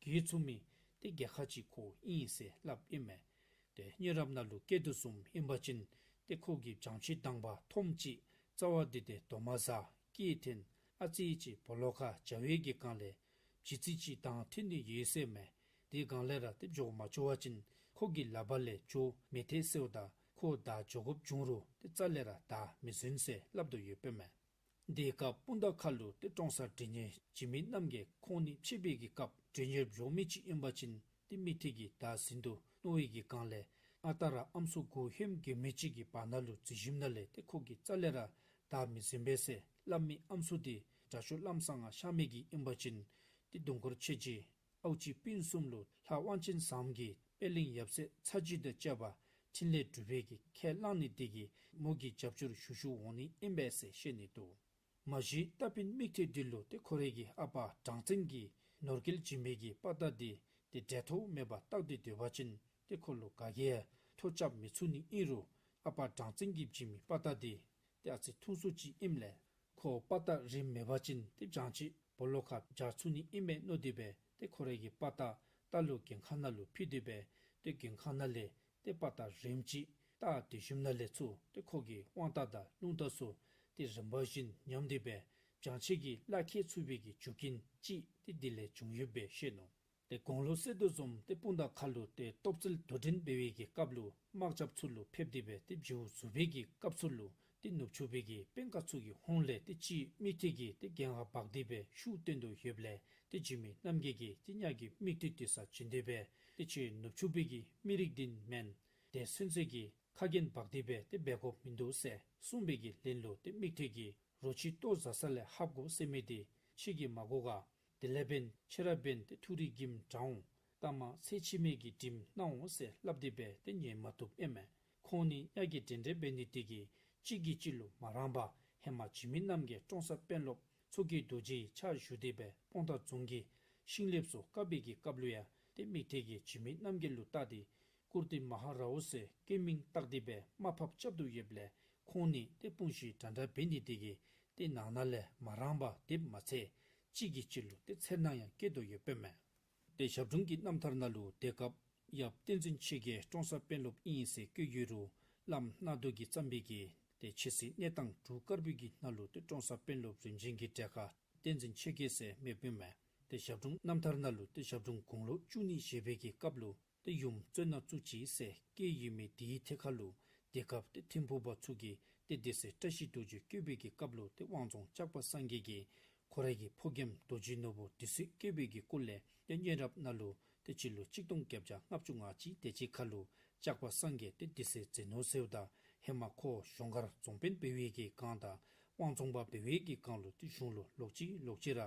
གྱོད་ཚུགས་མི་ཏེ་རྒྱལ་ཁ་ཅིག་ཁོ་ཨིན་ཟེར་སླབ་ཨིན་མས། ཏེ་སྙན་རབས་ནང་ལུ་སྐྱེལ་དོ་བཟུམ་ཨིན་པ་ཅིན་ཏེ་ཁོ་གིས་བྱང་ཕྱི་དང་པ་ཐོམ་ཅིག་རྩ་བ་འདི་ཏེ་དོ་མ་ཟ་སྐད་འཐེན་ཨ་ཙི་ཅིག་སྦོ་ལོགས་ཁར་འགྱོ་བའི་གི་སྒང་ལས་ཇི་ཙི་ཅིག་དང་འཐེན་ནི་ཡོད་ཟེར་མས། དེ་སྒང་ལས་ར་ཏེ་འགྱོ་མ་ཆོག་པ་ཅིན་ཁོ་གི་ལག་པ་ལས་འགྱོ་མི་ཐེག་ཟེརཝ་ད་ཁོ་ད་འགྱོ་དགོཔ་བྱུང་རུང་ཏེ་རྩ་ལས་ར་ད་མི་བཟུང་ཟེར་སླབ་དོ་ཡོདཔ་མས། དེའི་སྐབས་སྤུངས་ཐང་ཁ་ལུ་ཏེ་ཀྲོང་གསར་མགྲོན་གཉེར་འཇིགས་མེད་རྣམ་རྒྱལ་ཁོང་གཉིས་ཕྱད་པའི་གི་སྐབས་མགྲོན་གཉེར་འགྱོ་མི་ཅིག་ཨིན་པ་ཅིན་ཏེ་མིག་ཐོད་ཀྱིས་ད་ཟིན་དོ་མནོ་བའི་གི་སྒང་ལས་ཨ་རྟག་ར་ཨམ་སྲུ་མགུ་ཧེམ་གྱོན་མི་ཅིག་གི་བར་ན་ལུ་འཛུལ་ཞིནམ་ལས་ཏེ་ཁོ་གིས་རྩ་ལས་ར་ད་མི་བཟུང་པས་ཟེར་སླབ་མི་ཨམ་སྲུ་དེ་དྲག་ཤོས་བླམ་གསང་སྔགས་ཤར་མི་གི་ཨིན་པ་ཅིན་ཏེ་དུས་འཁོར་ཆོས་རྗེ་ཨའུ་ཅི་སྤུན་གསུམ་ལུ་ལྷ་དབང་ཆེན་བཟངམོ་གིས་པད་གླིང་ཡབ་སྲས་ཚར་གཅིག་དང་བཅས་པ་ཕྲིན་ལས་སྒྲུབ་པའི་གི་ཁས་བླངས་ནི་དེ་གིས་མོ་གིས་རྒྱབ་སྐྱོར་ཞུ་ཞུ་འོང་ནི་ཨིན་པས་ཟེར་བཤད་ནི་འདུག། མ་གཞི་རྟ་པིན་མིག་ཐོད་འདི་ལུ་ཏེ་ཁོ་རའི་གི་ཨ་པ་སྦྲང་བཙན་གྱིས་ནོར་སྐལ་བྱིན་པའི་གི་དཔའ་རྟགས་འདི་ཏེ་འབྲལ་ཐོགས་མེད་པར་བཏགས་ཏེ་སྡོད་པ་ཅིན་ཏེ་ཁོ་ལུ་ག་གིས་ཡང་ཐོ་རྐྱབ་མི་ཚུགས་ནི་ཨིན་རུང་ཨ་པ་སྦྲང་བཙན་གྱིས་བྱིན་མི་དཔའ་རྟགས་འདི་ཏེ་ཨ་ཙི་ཐུང་སུ་ཅིག་ཨིནམ་ལས་ཁོ་དཔའ་རྟགས་རིངམ་མེད་པ་ཅིན་ཏེ་བྱང་ཕྱི་སྦོ་ལོགས་ཁར་འབྱར་ཚུགས་ནི་ཨིན་མས་མནོ་སྟེ་སྦེ་ཏེ་ཁོ་རའི་གི་དཔའ་རྟགས་རྟ་ལོག་མགོན་ཁང་ནང་ལུ་ཕུལ་ཏེ་སྦེ་ཏེ་མགོན་ཁང་ནང་ལས་ཏེ་དཔའ་རྟགས་རིངམ་ཅིག་བཏགས་ཏེ་བཞུགས་ཞིནམ་ལས་ཚུར་ཏེ་ཁོ་གི་དབང་རྟགས་དང་རླུང་རྟ་ཚུ་ཏེ་རིམ་པ་བཞིན་ཉམས་ཏེ་སྦེ་བྱང་ཕྱི་གི་བླ་ཁྱད་ཚུགས་པའི་གི་རྒྱུ་རྐྱེན་ཅིག་ཏེ་དེ་ལས་བྱུང་ཡོདཔ་སྦེ་བཤད་ནུག། ཏེ་གོང་ལུ་གསལ་དོ་བཟུམ་ཏེ་སྤུངས་ཐང་ཁ་ལུ་ཏེ་སྟོབས་རྩལ་དོ་འགྲན་འབད་བའི་གི་སྐབས་ལུ་དམག་རྒྱབ་ཚུ་ལུ་ཕེབས་ཏེ་སྦེ་ཏེ་བྱེའུ་འཛུགས་པའི་གི་སྐབས་ཚུ་ལུ་ཏེ་ནུབ་ཕྱོགས་པའི་གི་དཔོན་ཁག་ཚུ་གི་ཧོངས་ལས་ཏེ་གཅིག་མིག་ཐོད་ཀྱིས་ཏེ་གྱེན་ཁར་འབག་སྟེ་སྦེ་ཤུགས་བཏོན་དོ་ཡོདཔ་ལས་ཏེ་འཇིགས་མེད་རྣམ་རྒྱལ་གྱིས་ཏེ་གཉགས་ཀྱི་མིག་ཐོད་དེ་ས་བྱིན་ཏེ་སྦེ་ཏེ་ཁྱོད་ནུབ་ཕྱོགས་པའི་གི་མི་རིགས་འདི་མེན། ཏེ་ཚུན་ཚོད་ཀྱི་ཁ་གྱེན་འབག་སྟེ་སྦེ་ཏེ་འབད་དགོཔ་མིན་འདུག་ཟེར་གསུངས་པའི་གི་ལན་ལུ་ཏེ་མིག་ཐོད་ཀྱིས་རོ་ཁྱི་ལྟོ་བཟའ་ས་ལས་ལྷབ་དགོ་ཟེར་མི་འདི་ཁྱོད་ཀྱིས་མ་གོ་ག། དེ་ལས་འབདན་ཁྱོད་ར་འབདན་ཏེ་ཐུགས་རིག་གིམ་དྲག་འོང་། ལྟ་མ་ཚེ་ཕྱི་མའི་གི་དྲིམ་སྣང་འོང་ཟེར་སླབ་སྟེ་སྦེ་ཏེ་ཉན་མ་བཏུབ་ཨིན་མས། ཁོང་གཉིས་གཉགས་ཀྱི་འགྲན་བསྡུར་འབད་ནི་དེ་གིས་གཅིག་གིས་གཅིག་ལུ་མ་རངས་པར་ཧེ་མ་འཇིགས་མེད་རྣམ་རྒྱལ་ཀྲོང་གསར་དཔོན་སློབ་མཚོ་སྐྱེས་རྡོ་རྗེའི་ཕྱག་ཞུ་སྟེ་སྦེ་སྤུངས་ཐང་རྫོང་གི་ཤིང་ལེབ་ཚུ་བཀབ་པའི་གི་སྐབས་ལུ་ཡང་ཏེ་མིག་ཐོད་ཀྱིས་འཇིགས་མེད་རྣམ་རྒྱལ་ལུ་བལྟ་སྟེ་ཀུར་སྟོད་མ་ཧ་ར་འོ་ཟེར་སྐྱེས་མིང་བཏགས་ཏེ་སྦེ་དམའ་ཕབ་རྐྱབ་དོ་ཡོདཔ་ལས་ཁོང་གཉིས་ཏེ་དཔུང་ཤུགས་འདྲ་འདྲ་འབད་ནི་དེ་གིས་ཏེ་ནང་ན་ལས་མ་རངས་པར་སྡེབ་མ་ཚད་གཅིག་གིས་གཅིག་ལུ་ཏེ་འཚེར་སྣང་ཡང་སྐྱེ་དོ་ཡོདཔ་ཨིན་མས། ཏེ་ཞབས་དྲུང་གི་རྣམ་ཐར་ནང་ལུ་དེ་སྐབས་ཡབ་བསྟན་འཛིན་ཆོས་རྒྱལ་ཀྲོང་གསར་དཔོན་སློབ་ཨིན་ཟེར་བཀོད་ཡོད་རུང་བླམ་སྣ་རྡོ་གིས་བརྩམས་པའི་གི་ཏེ་ཆོས་སྲིད་གནས་སྟངས་དྲུག་དཀར་པོའི་གི་ནང་ལུ་ཏེ་ཀྲོང་གསར་དཔོན་སློབ་རིམ་བྱོན་གྱི་གྲལ་ཁར་ བསྟན་འཛིན་ཆོས་རྒྱལ་ཟེར་མི་སྦེ་ཨིན་མས། ཏེ་ཞབས་དྲུང་རྣམ་ཐར་ནང་ལུ་ཏེ་ཞབས་དྲུང་དགུང་ལོ་བཅུ་གཉིས་བཞེས་པའི་གི་སྐབས་ལུ་ཏེ་ཡུམ་བཙོན་ནང་བཙུགས་ཅི་ཟེར་བཀོད་ཡོད་མི་དེའི་ཐད་ཁར་ལུ་དེ་སྐབས་ཏེ་ཐིམ་ཕུག་པ་ཚུ་གིས་ཏེ་སྡེ་སྲིད་བཀྲ་ཤིས་རྡོ་རྗེ་བསྐོས་པའི་གི་སྐབས་ལུ་ཏེ་དབང་རྫོང་ལྕགས་པ་སངས་རྒྱས་ཀྱིས་ཁོ་རའི་གི་ཕོ་རྒནམ་རྡོ་རྗེ་ནོར་བུ་སྡེ་སྲིད་བསྐོས་པའི་གི་སྐོར་ལས་ཏེ་མཉན་རབས་ནང་ལུ་ཏེ་སྤྱི་ལོ་ཆིག་སྟོང་བརྒྱད་བརྒྱ་ལྔ་བཅུ་ང་གཅིག་དེ་ཅིག་ཁར་ལུ་ལྕགས་པ་སངས་རྒྱས་ཏེ་སྡེ་སྲིད་མཛད་ནུག་ཟེརཝ་ད་ཧེ་མ་ཁོ་གཞོང་སྒར་རྫོང་དཔོན་འབད་བའི་གི་སྒང་དང་དབང་རྫོང་པ་འབད་བའི་གི་སྒང་ལུ་ཏེ་གཞུང་ལུ་ལོག་ཅི་ལོག་ཅི་ར་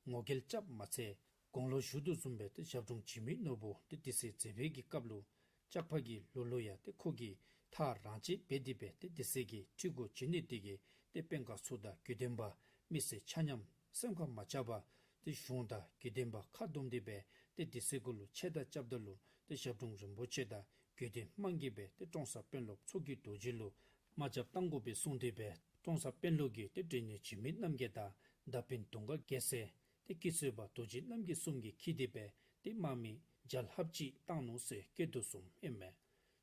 ངོ་རྒོལ་རྐྱབ་མ་ཚད་དགུང་ལོ་གཞོན་དུ་བཟུམ་སྦེ་ཏེ་ཞབས་དྲུང་འཇིགས་མེད་ནོར་བུ་ཏེ་སྡེ་སྲིད་མཛད་པའི་གི་སྐབས་ལུ་ལྕགས་པ་གིས་ལོ་ལོ་ཡང་ཏེ་ཁོ་གི་ཐག་རང་བཅད་འབད་དེ་སྦེ་ཏེ་སྡེ་སྲིད་ཀྱི་ཁྲི་གུ་བྱོན་ནི་དེ་གིས་ཏེ་དཔོན་ཁག་ཚུ་དང་དགེ་འདུན་པ་མི་སེར་ཆ་མཉམ་སེམས་ཁར་མ་ཆགས་པར་ཏེ་གཞུང་དང་དགེ་འདུན་པ་ཁ་བསྡོམས་ཏེ་སྦེ་ཏེ་སྡེ་སྲིད་གུ་ལུ་ཆད་ལྟ་རྐྱབ་ད་ལུ་ཏེ་ཞབས་དྲུང་རིན་པོ་ཆེ་དང་དགེ་འདུན་དམངས་ཀྱིས་སྦེ་ཏེ་ཀྲོང་གསར་དཔོན་སློབ་མཚོ་རྒྱལ་རྡོ་རྗེ་ལུ་དམག་རྒྱབ་གཏང་དགོ་པའི་གསུངས་ཏེ་སྦེ་ཀྲོང་གསར་དཔོན་སློབ་ཀྱིས་ཏེ་འབྲས་སྙན་འཇིགས་མེད་རྣམ་རྒྱལ་དང་མདའ་དཔོན་དུང་དཀར་རྒྱལ་མཚན་ཏེ་སྐྱིད་གསོལ་པ་རྡོ་རྗེ་རྣམ་རྒྱལ་གསུམ་གྱིས་འཁྱིད་དེ་སྦེ་ཏེ་དམག་མི་བརྒྱ་ལྷགཔ་ཅིག་བཏང་ནུག་ཟེར་བཀོད་དོ་བཟུམ་ཨིན་མས།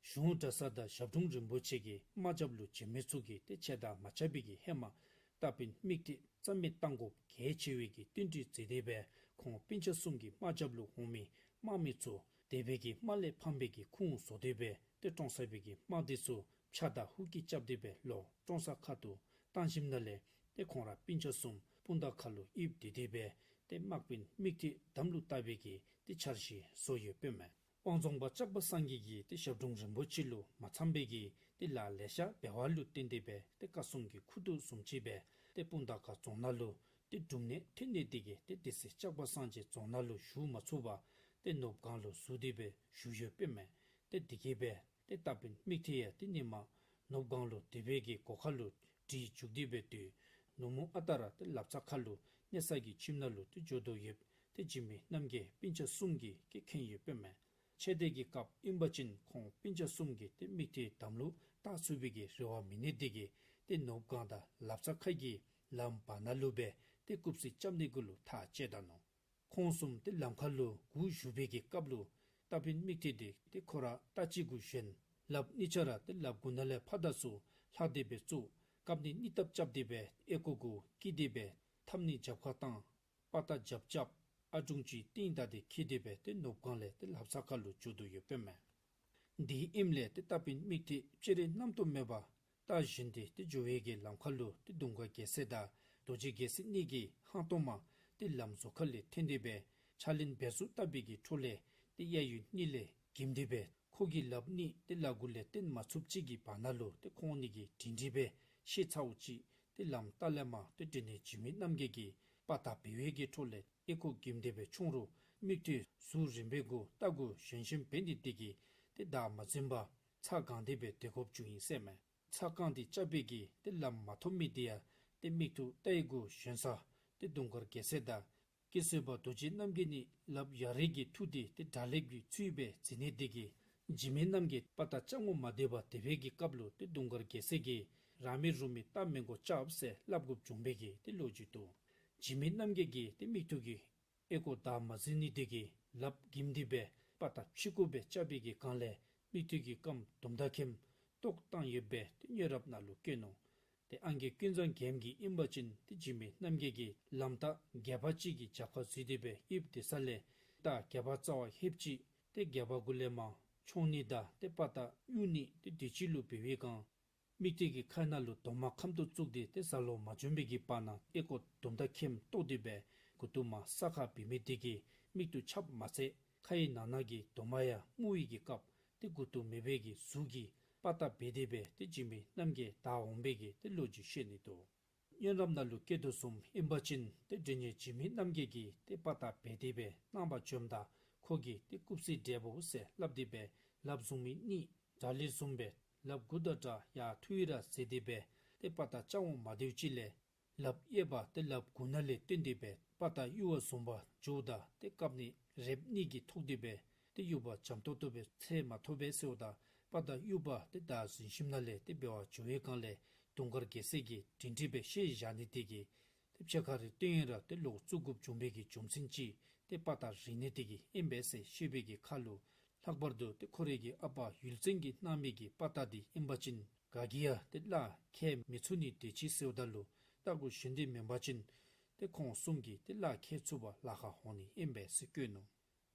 གཞུང་གྲྭ་ཚང་དང་ཞབས་དྲུང་རིན་པོ་ཆེ་གིས་དམག་རྒྱབ་ལུ་བྱོན་མི་ཚུ་གིས་ཏེ་ཆད་ལྟ་མ་རྐྱབ་པའི་གི་ཧེ་མ་རྟ་དཔོན་མིག་ཐིག་རྩ་མེད་བཏང་དགོཔ་གལ་ཆེ་བའི་གི་བསྟུན་གྲོས་མཛད་དེ་སྦེ་ཁོང་སྤུན་ཆ་གསུམ་གྱིས་དམག་རྒྱབ་ལུ་འོང་མི་དམག་མི་ཚུ་སྡེ་པའི་གི་དམག་ལས་ཕམ་པའི་གི་ཁུངས་བཟོ་སྟེ་སྦེ་ཏེ་ཀྲོང་གསར་པའི་གི་དམག་སྡེ་ཚུ་ཕྱག་དར་ཧུབ་ཀྱིས་རྐྱབ་སྟེ་སྦེ་ལོག་ཀྲོང་གསར་ཁ་ཐུག་བཏང་ཞིནམ་ལས་ཏེ་ཁོང་ར་སྤུན་ཆ་གསུམ་སྤུངས་ཐང་ཁ་ལུ་ཡིབ་སྟེ་སྦེ་ཏེ་དམག་དཔོན་མིག་ཐིག་དམ་ལུ་བཏགས་པའི་གི་ཏེ་འཆར་གཞི་བཟོ་ཡོདཔ་ཨིན་མས། དབང་རྫོང་པ་ལྕགས་པ་སངས་རྒྱས་ཀྱིས་ཏེ་ཞབས་དྲུང་རིན་པོ་ཆེ་ལུ་མ་འཚམས་པའི་གི་ཏེ་ལཱ་ལེ་ཤ་འབད་བ་ལུ་བརྟེན་ཏེ་སྦེ་ཏེ་བཀའ་སྲུང་གི་ཁུ་བསྡུ་བཟུམ་ཅིག་སྦེ་ཏེ་སྤུངས་ཐང་ཁ་རྫོང་ནང་ལུ་ཏེ་འབྲུམ་ནད་ཐོན་ནི་དེ་གིས་ཏེ་སྡེ་སྲིད་ལྕགས་པ་སངས་རྒྱས་རྫོང་ནང་ལུ་བཞུགས་མ་ཚུགས་པར་ཏེ་ནོར་བུ་སྒང་ལུ་ཟུར་ཏེ་སྦེ་བཞུགས་ཡོདཔ་ཨིན་མས། ཏེ་དེ་གིས་སྦེ་ཏེ་རྟ་དཔོན་མིག་ཐིག་ཡང་ཏེ་ཉིནམ་ནོར་བུ་སྒང་ལུ་སྡེ་པའི་གི་སྒོ་ཁ་ལུ་དྲིས་འཇུག་སྟེ་སྦེ་སྡོད། ནུབ་མོ་ཨ་རྟག་ར་ཏེ་ལབ་རྩ་ཁ་ལུ་གནས་ས་གི་ཁྱིམ་ནང་ལུ་ཏེ་འགྱོ་དོ་ཡོདཔ་ཏེ་འཇིགས་མེད་རྣམ་རྒྱལ་སྤུན་ཆ་གསུམ་གྱིས་ཀྱིས་མཁྱེན་ཡོདཔ་ཨིན་མས། ཆད་ལྟའི་གི་སྐབས་ཨིན་པ་ཅིན་ཁོང་སྤུན་ཆ་གསུམ་གྱིས་ཏེ་མིག་ཐིག་དམ་ལུ་བཏགས་ཚུགས་པའི་གི་རེ་བ་མེད་ནི་དེ་གིས་ཏེ་ནོར་བུ་སྒང་དང་ལབ་རྩ་ཁ་གི་ལམ་བར་ན་ལུ་སྦེ་ཏེ་རྐུབ་བསིལ་རྐྱབ་ནི་གུ་ལུ་ཐག་བཅད་ད་ནུག། ཁོང་གསུམ་ཏེ་ལམ་ཁ་ལུ་སྒུག་བཞུགས་པའི་གི་སྐབས་ལུ་རྟ་དཔོན་མིག་ཐིག་དེ་ཏེ་ཁོ་ར་རྟ་ཅིག་གུ་ཞོན། ལགཔ་གཉིས་ཆ་ར་ཏེ་ལགཔ་གུ་ནང་ལས་ཕར་དང་ཚུར་ལྷག་སྟེ་སྦེ་བཙུགས། རྐངམ་གཉིས་གཉིས་ལྟབ་རྐྱབ་སྟེ་སྦེ་ཨོལ་ལྐོག་གུ་དཀྲིས་ཏེ་སྦེ་ཐམ་གཉིས་རྒྱབ་ཁར་བཏང་། དཔའ་རྟགས་རྒྱབ་རྐྱབ། ཨ་དྲུང་ཅིག་རྟིང་བདའ་སྟེ་འཁྱིད་དེ་སྦེ་ཏེ་ནོར་བུ་སྒང་ལས་ཏེ་ལབ་རྩ་ཁ་ལུ་འགྱོ་དོ་ཡོདཔ་ཨིན་མས། དེའི་ཨིནམ་ལས་ཏེ་རྟ་དཔོན་མིག་ཐིག་སྤྱིར་རྣམ་རྟོག་མེད་པར་རྟ་བཞོན་ཏེ་ཏེ་འགྱོ་བའི་གི་ལམ་ཁ་ལུ་ཏེ་དུང་དཀར་རྒྱལ་མཚན་དང་རྡོ་རྗེ་རྒྱལ་མཚན་གཉིས་ཀྱིས་ཧང་སྟོང་མར་ཏེ་ལམ་ཟུར་ཁ་ལས་འཐོན་ཏེ་སྦེ་ཕྱག་ལེན་འབད་ཚུགས་བཏབ་པའི་གི་འཕྲོ་ལས་ཏེ་གཡས་གཡོན་གཉིས་ལས་འགྱིམ་སྟེ་སྦེ་ཁོ་གི་ལགཔ་གཉིས་ཏེ་ལག་གུ་ལས་བཏོན་མ་ཚུགསཔ་ཅིག་གི་བར་ན་ལུ་ཏེ་ཁོང་གཉིས་ཀྱིས་དྲན་དྲན་སྦེ་ཤེས་ཚརཝ་ཅིག་ཏེ་ལམ་ལྟག་ལས་མར་ཏེ་འབྲས་སྙན་འཇིགས་མེད་རྣམ་རྒྱལ་གྱིས་དཔའ་རྟགས་འབད་བའི་གི་འཕྲོ་ལས་ཨོལ་ལྐོག་འགྱིམ་སྟེ་སྦེ་མཆོང་རུང་མིག་ཐིག་ཟུར་རིམ་པའི་གུ་རྟ་གུ་ཞོན་ཞིནམ་འབད་ནི་དེ་གིས་ཏེ་བདའ་མ་ཟུན་པར་ཚར་གང་སྟེ་སྦེ་སྡོད་དགོཔ་བྱུང་ཡི་ཟེར་མས། ཚར་གང་སྟེ་རྐྱབ་པའི་གི་ཏེ་ལམ་མ་ཐོབ་མི་དེ་ཡང་ཏེ་མིག་ཐིག་རྟའི་གུ་ཞོན་ས་ཏེ་དུང་དཀར་རྒྱལ་མཚན་དང་སྐྱིད་གསོལ་པ་རྡོ་རྗེ་རྣམ་རྒྱལ་གཉིས་ལགཔ་གཡའ་རི་གིས་འཐུ་སྟེ་ཏེ་དགྲ་ལེབ་ཀྱི་ཚུལ་སྦེ་འཛིང་ནི་དེ་གིས་འཇིགས་མེད་རྣམ་རྒྱལ་དཔའ་རྟགས་རྐྱབ་ངོ་མ་བདེ་བར་སྡོད་པའི་གི་སྐབས་ལུ་ཏེ་དུང་དཀར་རྒྱལ་མཚན་གྱིས་རང་མི་རུང་མི་རྟ་མི་དགོ་རྐྱབ་ཟེར་སླབ་དགོཔ་བྱུང་བའི་གི་ཏེ་ལོ་རྒྱུས་འདུག། འཇིགས་མེད་རྣམ་རྒྱལ་གྱིས་ཏེ་མིག་ཐིག་གི་ཨོལ་ལྐོག་བདའ་མ་ཟུན་ནི་དེ་གིས་ལགཔ་འགྱིམ་སྟེ་སྦེ་དཔའ་རྟགས་ཕྱི་རྐུ་སྦེ་རྐྱབ་པའི་གི་སྒང་ལས་མིག་ཐིག་གི་རྐངམ་དུམ་མདའ་ཁེམ་ཏོག་བཏང་ཡོདཔ་སྦེ་ཏེ་སྔོན་རབས་ནང་ལུ་བཀོད་ནུག། ཏེ་ཨང་རྒས་ཀུན་བཟང་རྒྱལམོ་གིས་ཨིན་པ་ཅིན་ཏེ་འཇིགས་མེད་རྣམ་རྒྱལ་གྱིས་ལམ་ལྟག་སྒལ་པ་གཅིག་གི་རྒྱབ་ཁར་འཛུལ་ཏེ་སྦེ་ཡིབ་སྡོད་ས་ལས་རྟ་སྒལ་པ་རྩ་བར་ལྷོདཔ་ཅིག་ཏེ་སྒལ་པ་གུ་ལས་མར་མཆོང་ནི་དང་ཏེ་དཔའ་རྟགས་གཡུག་ནི་ཏེ་དུས་གཅིག་ལུ་འབད་བའི་སྒང་མིག་ཐིག་གི་ཁ་ནང་ལུ་རྡོག་མ་ཁམ་ཏོག་བཙུགས་ཏེ་ཏེ་ཟ་ལོང་མ་བྱུང་བའི་གི་བར་ན་ཨོལ་ལྐོག་དུམ་མདའ་ཁེམ་ཏོག་དེ་སྦེ་མགུ་ཏོ་མར་ས་ཁར་བུད་མི་དེ་གིས་མིག་ཏོ་ཁྱབ་མ་ཚད་ཁའི་ནང་ན་གི་རྡོག་མ་ཡང་སྨུག་པའི་གི་སྐབས་ཏེ་མགུ་ཏོ་མེད་པའི་གི་གཟུགས་ཀྱིས་དཔའ་རྟགས་འབད་དེ་སྦེ་ཏེ་འཇིགས་མེད་རྣམ་རྒྱལ་བདའ་འོང་བའི་གི་ཏེ་ལོ་རྒྱུས་བཤད་ནི་འདུག། སྔོན་རབས་ནང་ལུ་བཀོད་དོ་བཟུམ་ཨིན་པ་ཅིན་ཏེ་འབྲས་སྙན་འཇིགས་མེད་རྣམ་རྒྱལ་གྱིས་ཏེ་དཔའ་རྟགས་འབད་དེ་སྦེ་གནང་བ་བྱོནམ་ད་ཁོ་གིས་ཏེ་རྐུབ་བསིལ་འབྲས་བུ་ཟེར་སླབ་སྟེ་སྦེ་ལགཔ་བཟུང་མི་གཉིས་དགྲ་ལས་བཟུང་སྦེ་ལགཔ་གུ་དང་སྦྲགས་ཡར་འཐུ་ཡི་ར་ཟེར་ཏེ་སྦེ་ཏེ་དཔའ་རྟགས་རྐྱབ་འོང་མ་བདེཝ་ཅིག་ལས་ལགཔ་གཡས་པ་ཏེ་ལགཔ་གུ་ནང་ལས་བཏོན་ཏེ་སྦེ་དཔའ་རྟགས་གཡུག་པར་བཟུང་བར་འགྱོཝ་ད་ཏེ་རྐངམ་གཉིས་རེབ་གཉིས་ཀྱིས་ཐོགས་ཏེ་སྦེ་ཏེ་གཡུག་པ་འཇམ་ཏོག་ཏོ་སྦེ་འཚེར་མ་ཐོབ་པས་ཟེརཝ་ད་དཔའ་རྟགས་གཡུག་པ་ཏེ་བདའ་ཟུན་ཞིནམ་ལས་ཏེ་འབད་བར་འགྱོ་བའི་སྒང་ལས་དུང་དཀར་རྒྱལ་མཚན་གྱིས་དྲན་དྲན་སྦེ་ཤེས་བཞག་ནི་དེ་གིས་ཏེ་ཕྱེད་ཀ་རེ་བཏོན་ཡི་ར་ཏེ་ལོག་བཙུགས་དགོཔ་བྱུང་བའི་གི་རྒྱུ་མཚན་ཅིག་ཏེ་དཔའ་རྟགས་རིག་ནི་དེ་གིས་ཨིན་པས་ཟེར་བཤད་པའི་གི་ཁར་ལུ་ལྷག་པར་དུ་ཏེ་ཁོ་རའི་གི་ཨ་པ་ཡུལ་བཙན་གྱིས་གནང་མི་གི་དཔའ་རྟགས་དེ་ཨིན་པ་ཅིན་ག་གིས་ཡང་ཏེ་གླགས་ཁེལ་མི་ཚུགས་ནི་དེ་ཅིག་ཟེརཝ་ད་ལུ་རྟ་གུ་ཞོན་ཏེ་མེན་པ་ཅིན་ ཏེ་ཁོང་གསུམ་གྱིས་ཏེ་ལཱ་འཁྱེར་ཚུགས་པར་ལཱ་ཁག་འོང་ནི་ཨིན་པས་ཟེར་བཀོད་ནུག།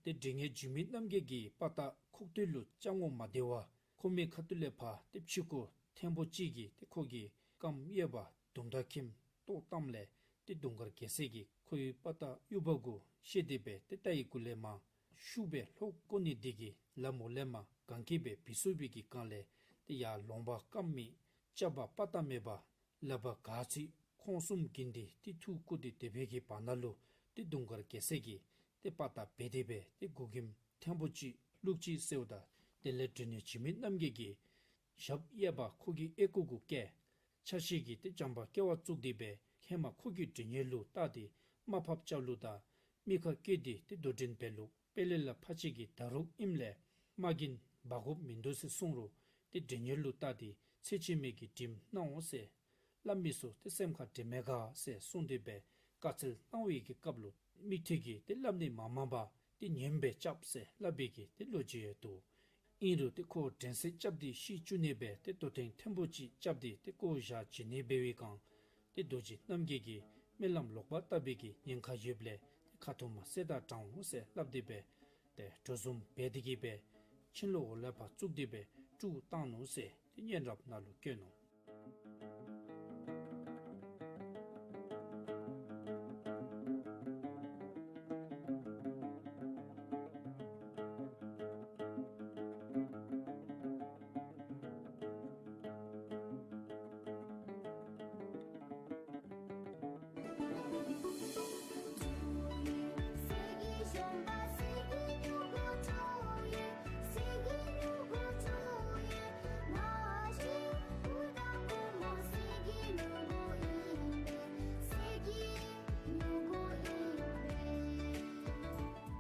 ཏེ་མགྲིན་གཉེར་འཇིགས་མེད་རྣམ་རྒྱལ་གྱིས་དཔའ་རྟགས་ཁོག་སྟོད་ལུ་བཅག་འོང་མ་བདེ་བར་ཁོ་མོའི་ཁ་ཐུག་ལས་ཕར་ཏེ་ཕྱི་སྐོར་ཐེངས་པོ་གཅིག་གིས་ཏེ་ཁོ་གི་རྐངམ་གཡས་པ་དུང་ཐག་ཁྱེམ་ཏོག་བཏངམ་ལས་ཏེ་དུང་དཀར་རྒྱལ་མཚན་གྱིས་ཁོའི་དཔའ་རྟགས་གཡུག་པ་གུ་ཤེས་ཏེ་སྦེ་ཏེ་རྟ་ཡི་གུ་ལས་མར་ཤུགས་སྦེ་ལྷོག་བཀོ་ནི་དེ་གིས་ལམ་འོག་ལས་མར་གན་རྐྱལ་སྦེ་བུད་སོང་བའི་གི་སྒང་ལས་ཏེ་ཡར་ལོང་པ་རྐངམ་མེད་རྐྱབ་པ་དཔའ་རྟགས་མེད་པ་ལག་པ་ག་ཚིག་ཁོང་གསུམ་གྱིས་ཏེ་ཏེ་ཐུགས་བཀུག་སྟེ་སྡོད་པའི་གི་བར་ན་ལུ་ཏེ་དུང་དཀར་རྒྱལ་མཚན་གྱིས་ཏེ་དཔའ་རྟགས་འབལ་ཏེ་སྦེ་ཏེ་མགུ་སྐྱེམས་ཐེངས་པོ་གཅིག་བླུག་ཅི་ཟེརཝ་ད་དེ་ལས་མགྲིན་གཉེར་འཇིགས་མེད་རྣམ་རྒྱལ་གྱིས་ཞབས་གཡས་པ་ཁོ་གི་ཨོལ་ལྐོག་གུ་བཀལ། ཆ་ཤས་ཀྱིས་ཏེ་བྱམས་པ་སྐྱེ་བ་བཙུགས་ཏེ་སྦེ་ཧེ་མ་ཁོ་གི་མགྲིན་གཉེར་ལུ་བཏགས་ཏེ་དམའ་ཕབ་རྐྱབ་ལུགས་དང་མི་ཁ་བཀལ་ཏེ་ཏེ་དོ་འགྲན་འབད་ལུགས། དཔལ་ལེ་ལ་ཕར་ཕྱིན་གྱི་ད་རུང་ཨིནམ་ལས་དམག་གི་འབག་དགོཔ་མིན་འདུག་ཟེར་གསུངས་རུང་ཏེ་མགྲིན་གཉེར་ལུ་བལྟ་སྟེ་ཚེ་ཕྱི་མའི་གི་དྲིམ་གནང་འོང་ཟེར་སླབ་མི་ཚུ་ཏེ་སེམས་ཁར་དྲན་མས་ག་ཟེར་གསུངས་ཏེ་སྦེ་བཀའ་སྩལ་གནང་བའི་གི་སྐབས་ལུ་མིག་ཐིག་གིས་ཏེ་སླབ་ནི་མ་མང་པར་ཏེ་ཉོན་སྦེ་རྐྱབ་ཟེར་སླབ་པའི་གི་ཏེ་ལོ་རྒྱུས་ཡང་འདུག། ཨིན་རུང་ཏེ་ཁོ་དྲན་སེམས་རྐྱབ་སྟེ་ཤི་བཅུག་ནི་སྦེ་ཏེ་དོ་ཐེངས་ཐེངས་པོ་གཅིག་རྐྱབ་སྟེ་ཏེ་བཀོ་བཞག་བྱིན་ནི་འབད་བའི་སྒང་ཏེ་རྡོ་རྗེ་རྣམ་རྒྱལ་གྱིས་སྨོན་ལམ་ལོག་པ་བཏབ་པའི་གི་ཉེན་ཁ་ཡོདཔ་ལས་ཏེ་ཁ་ཐུག་མ་གསལ་དག་དྲག་འོང་ཟེར་སླབ་སྟེ་སྦེ་ཏེ་གྲོ་ཟུམ་འབད་དེ་གི་སྦེ་ཁྱིམ་ལུ་འོག་ལས་ཕར་བཙུགས་ཏེ་སྦེ་བཀྲུ་བཏང་ནུག་ཟེར་ཏེ་སྙན་རབས་ནང་ལུ་བཀོད་ནུག།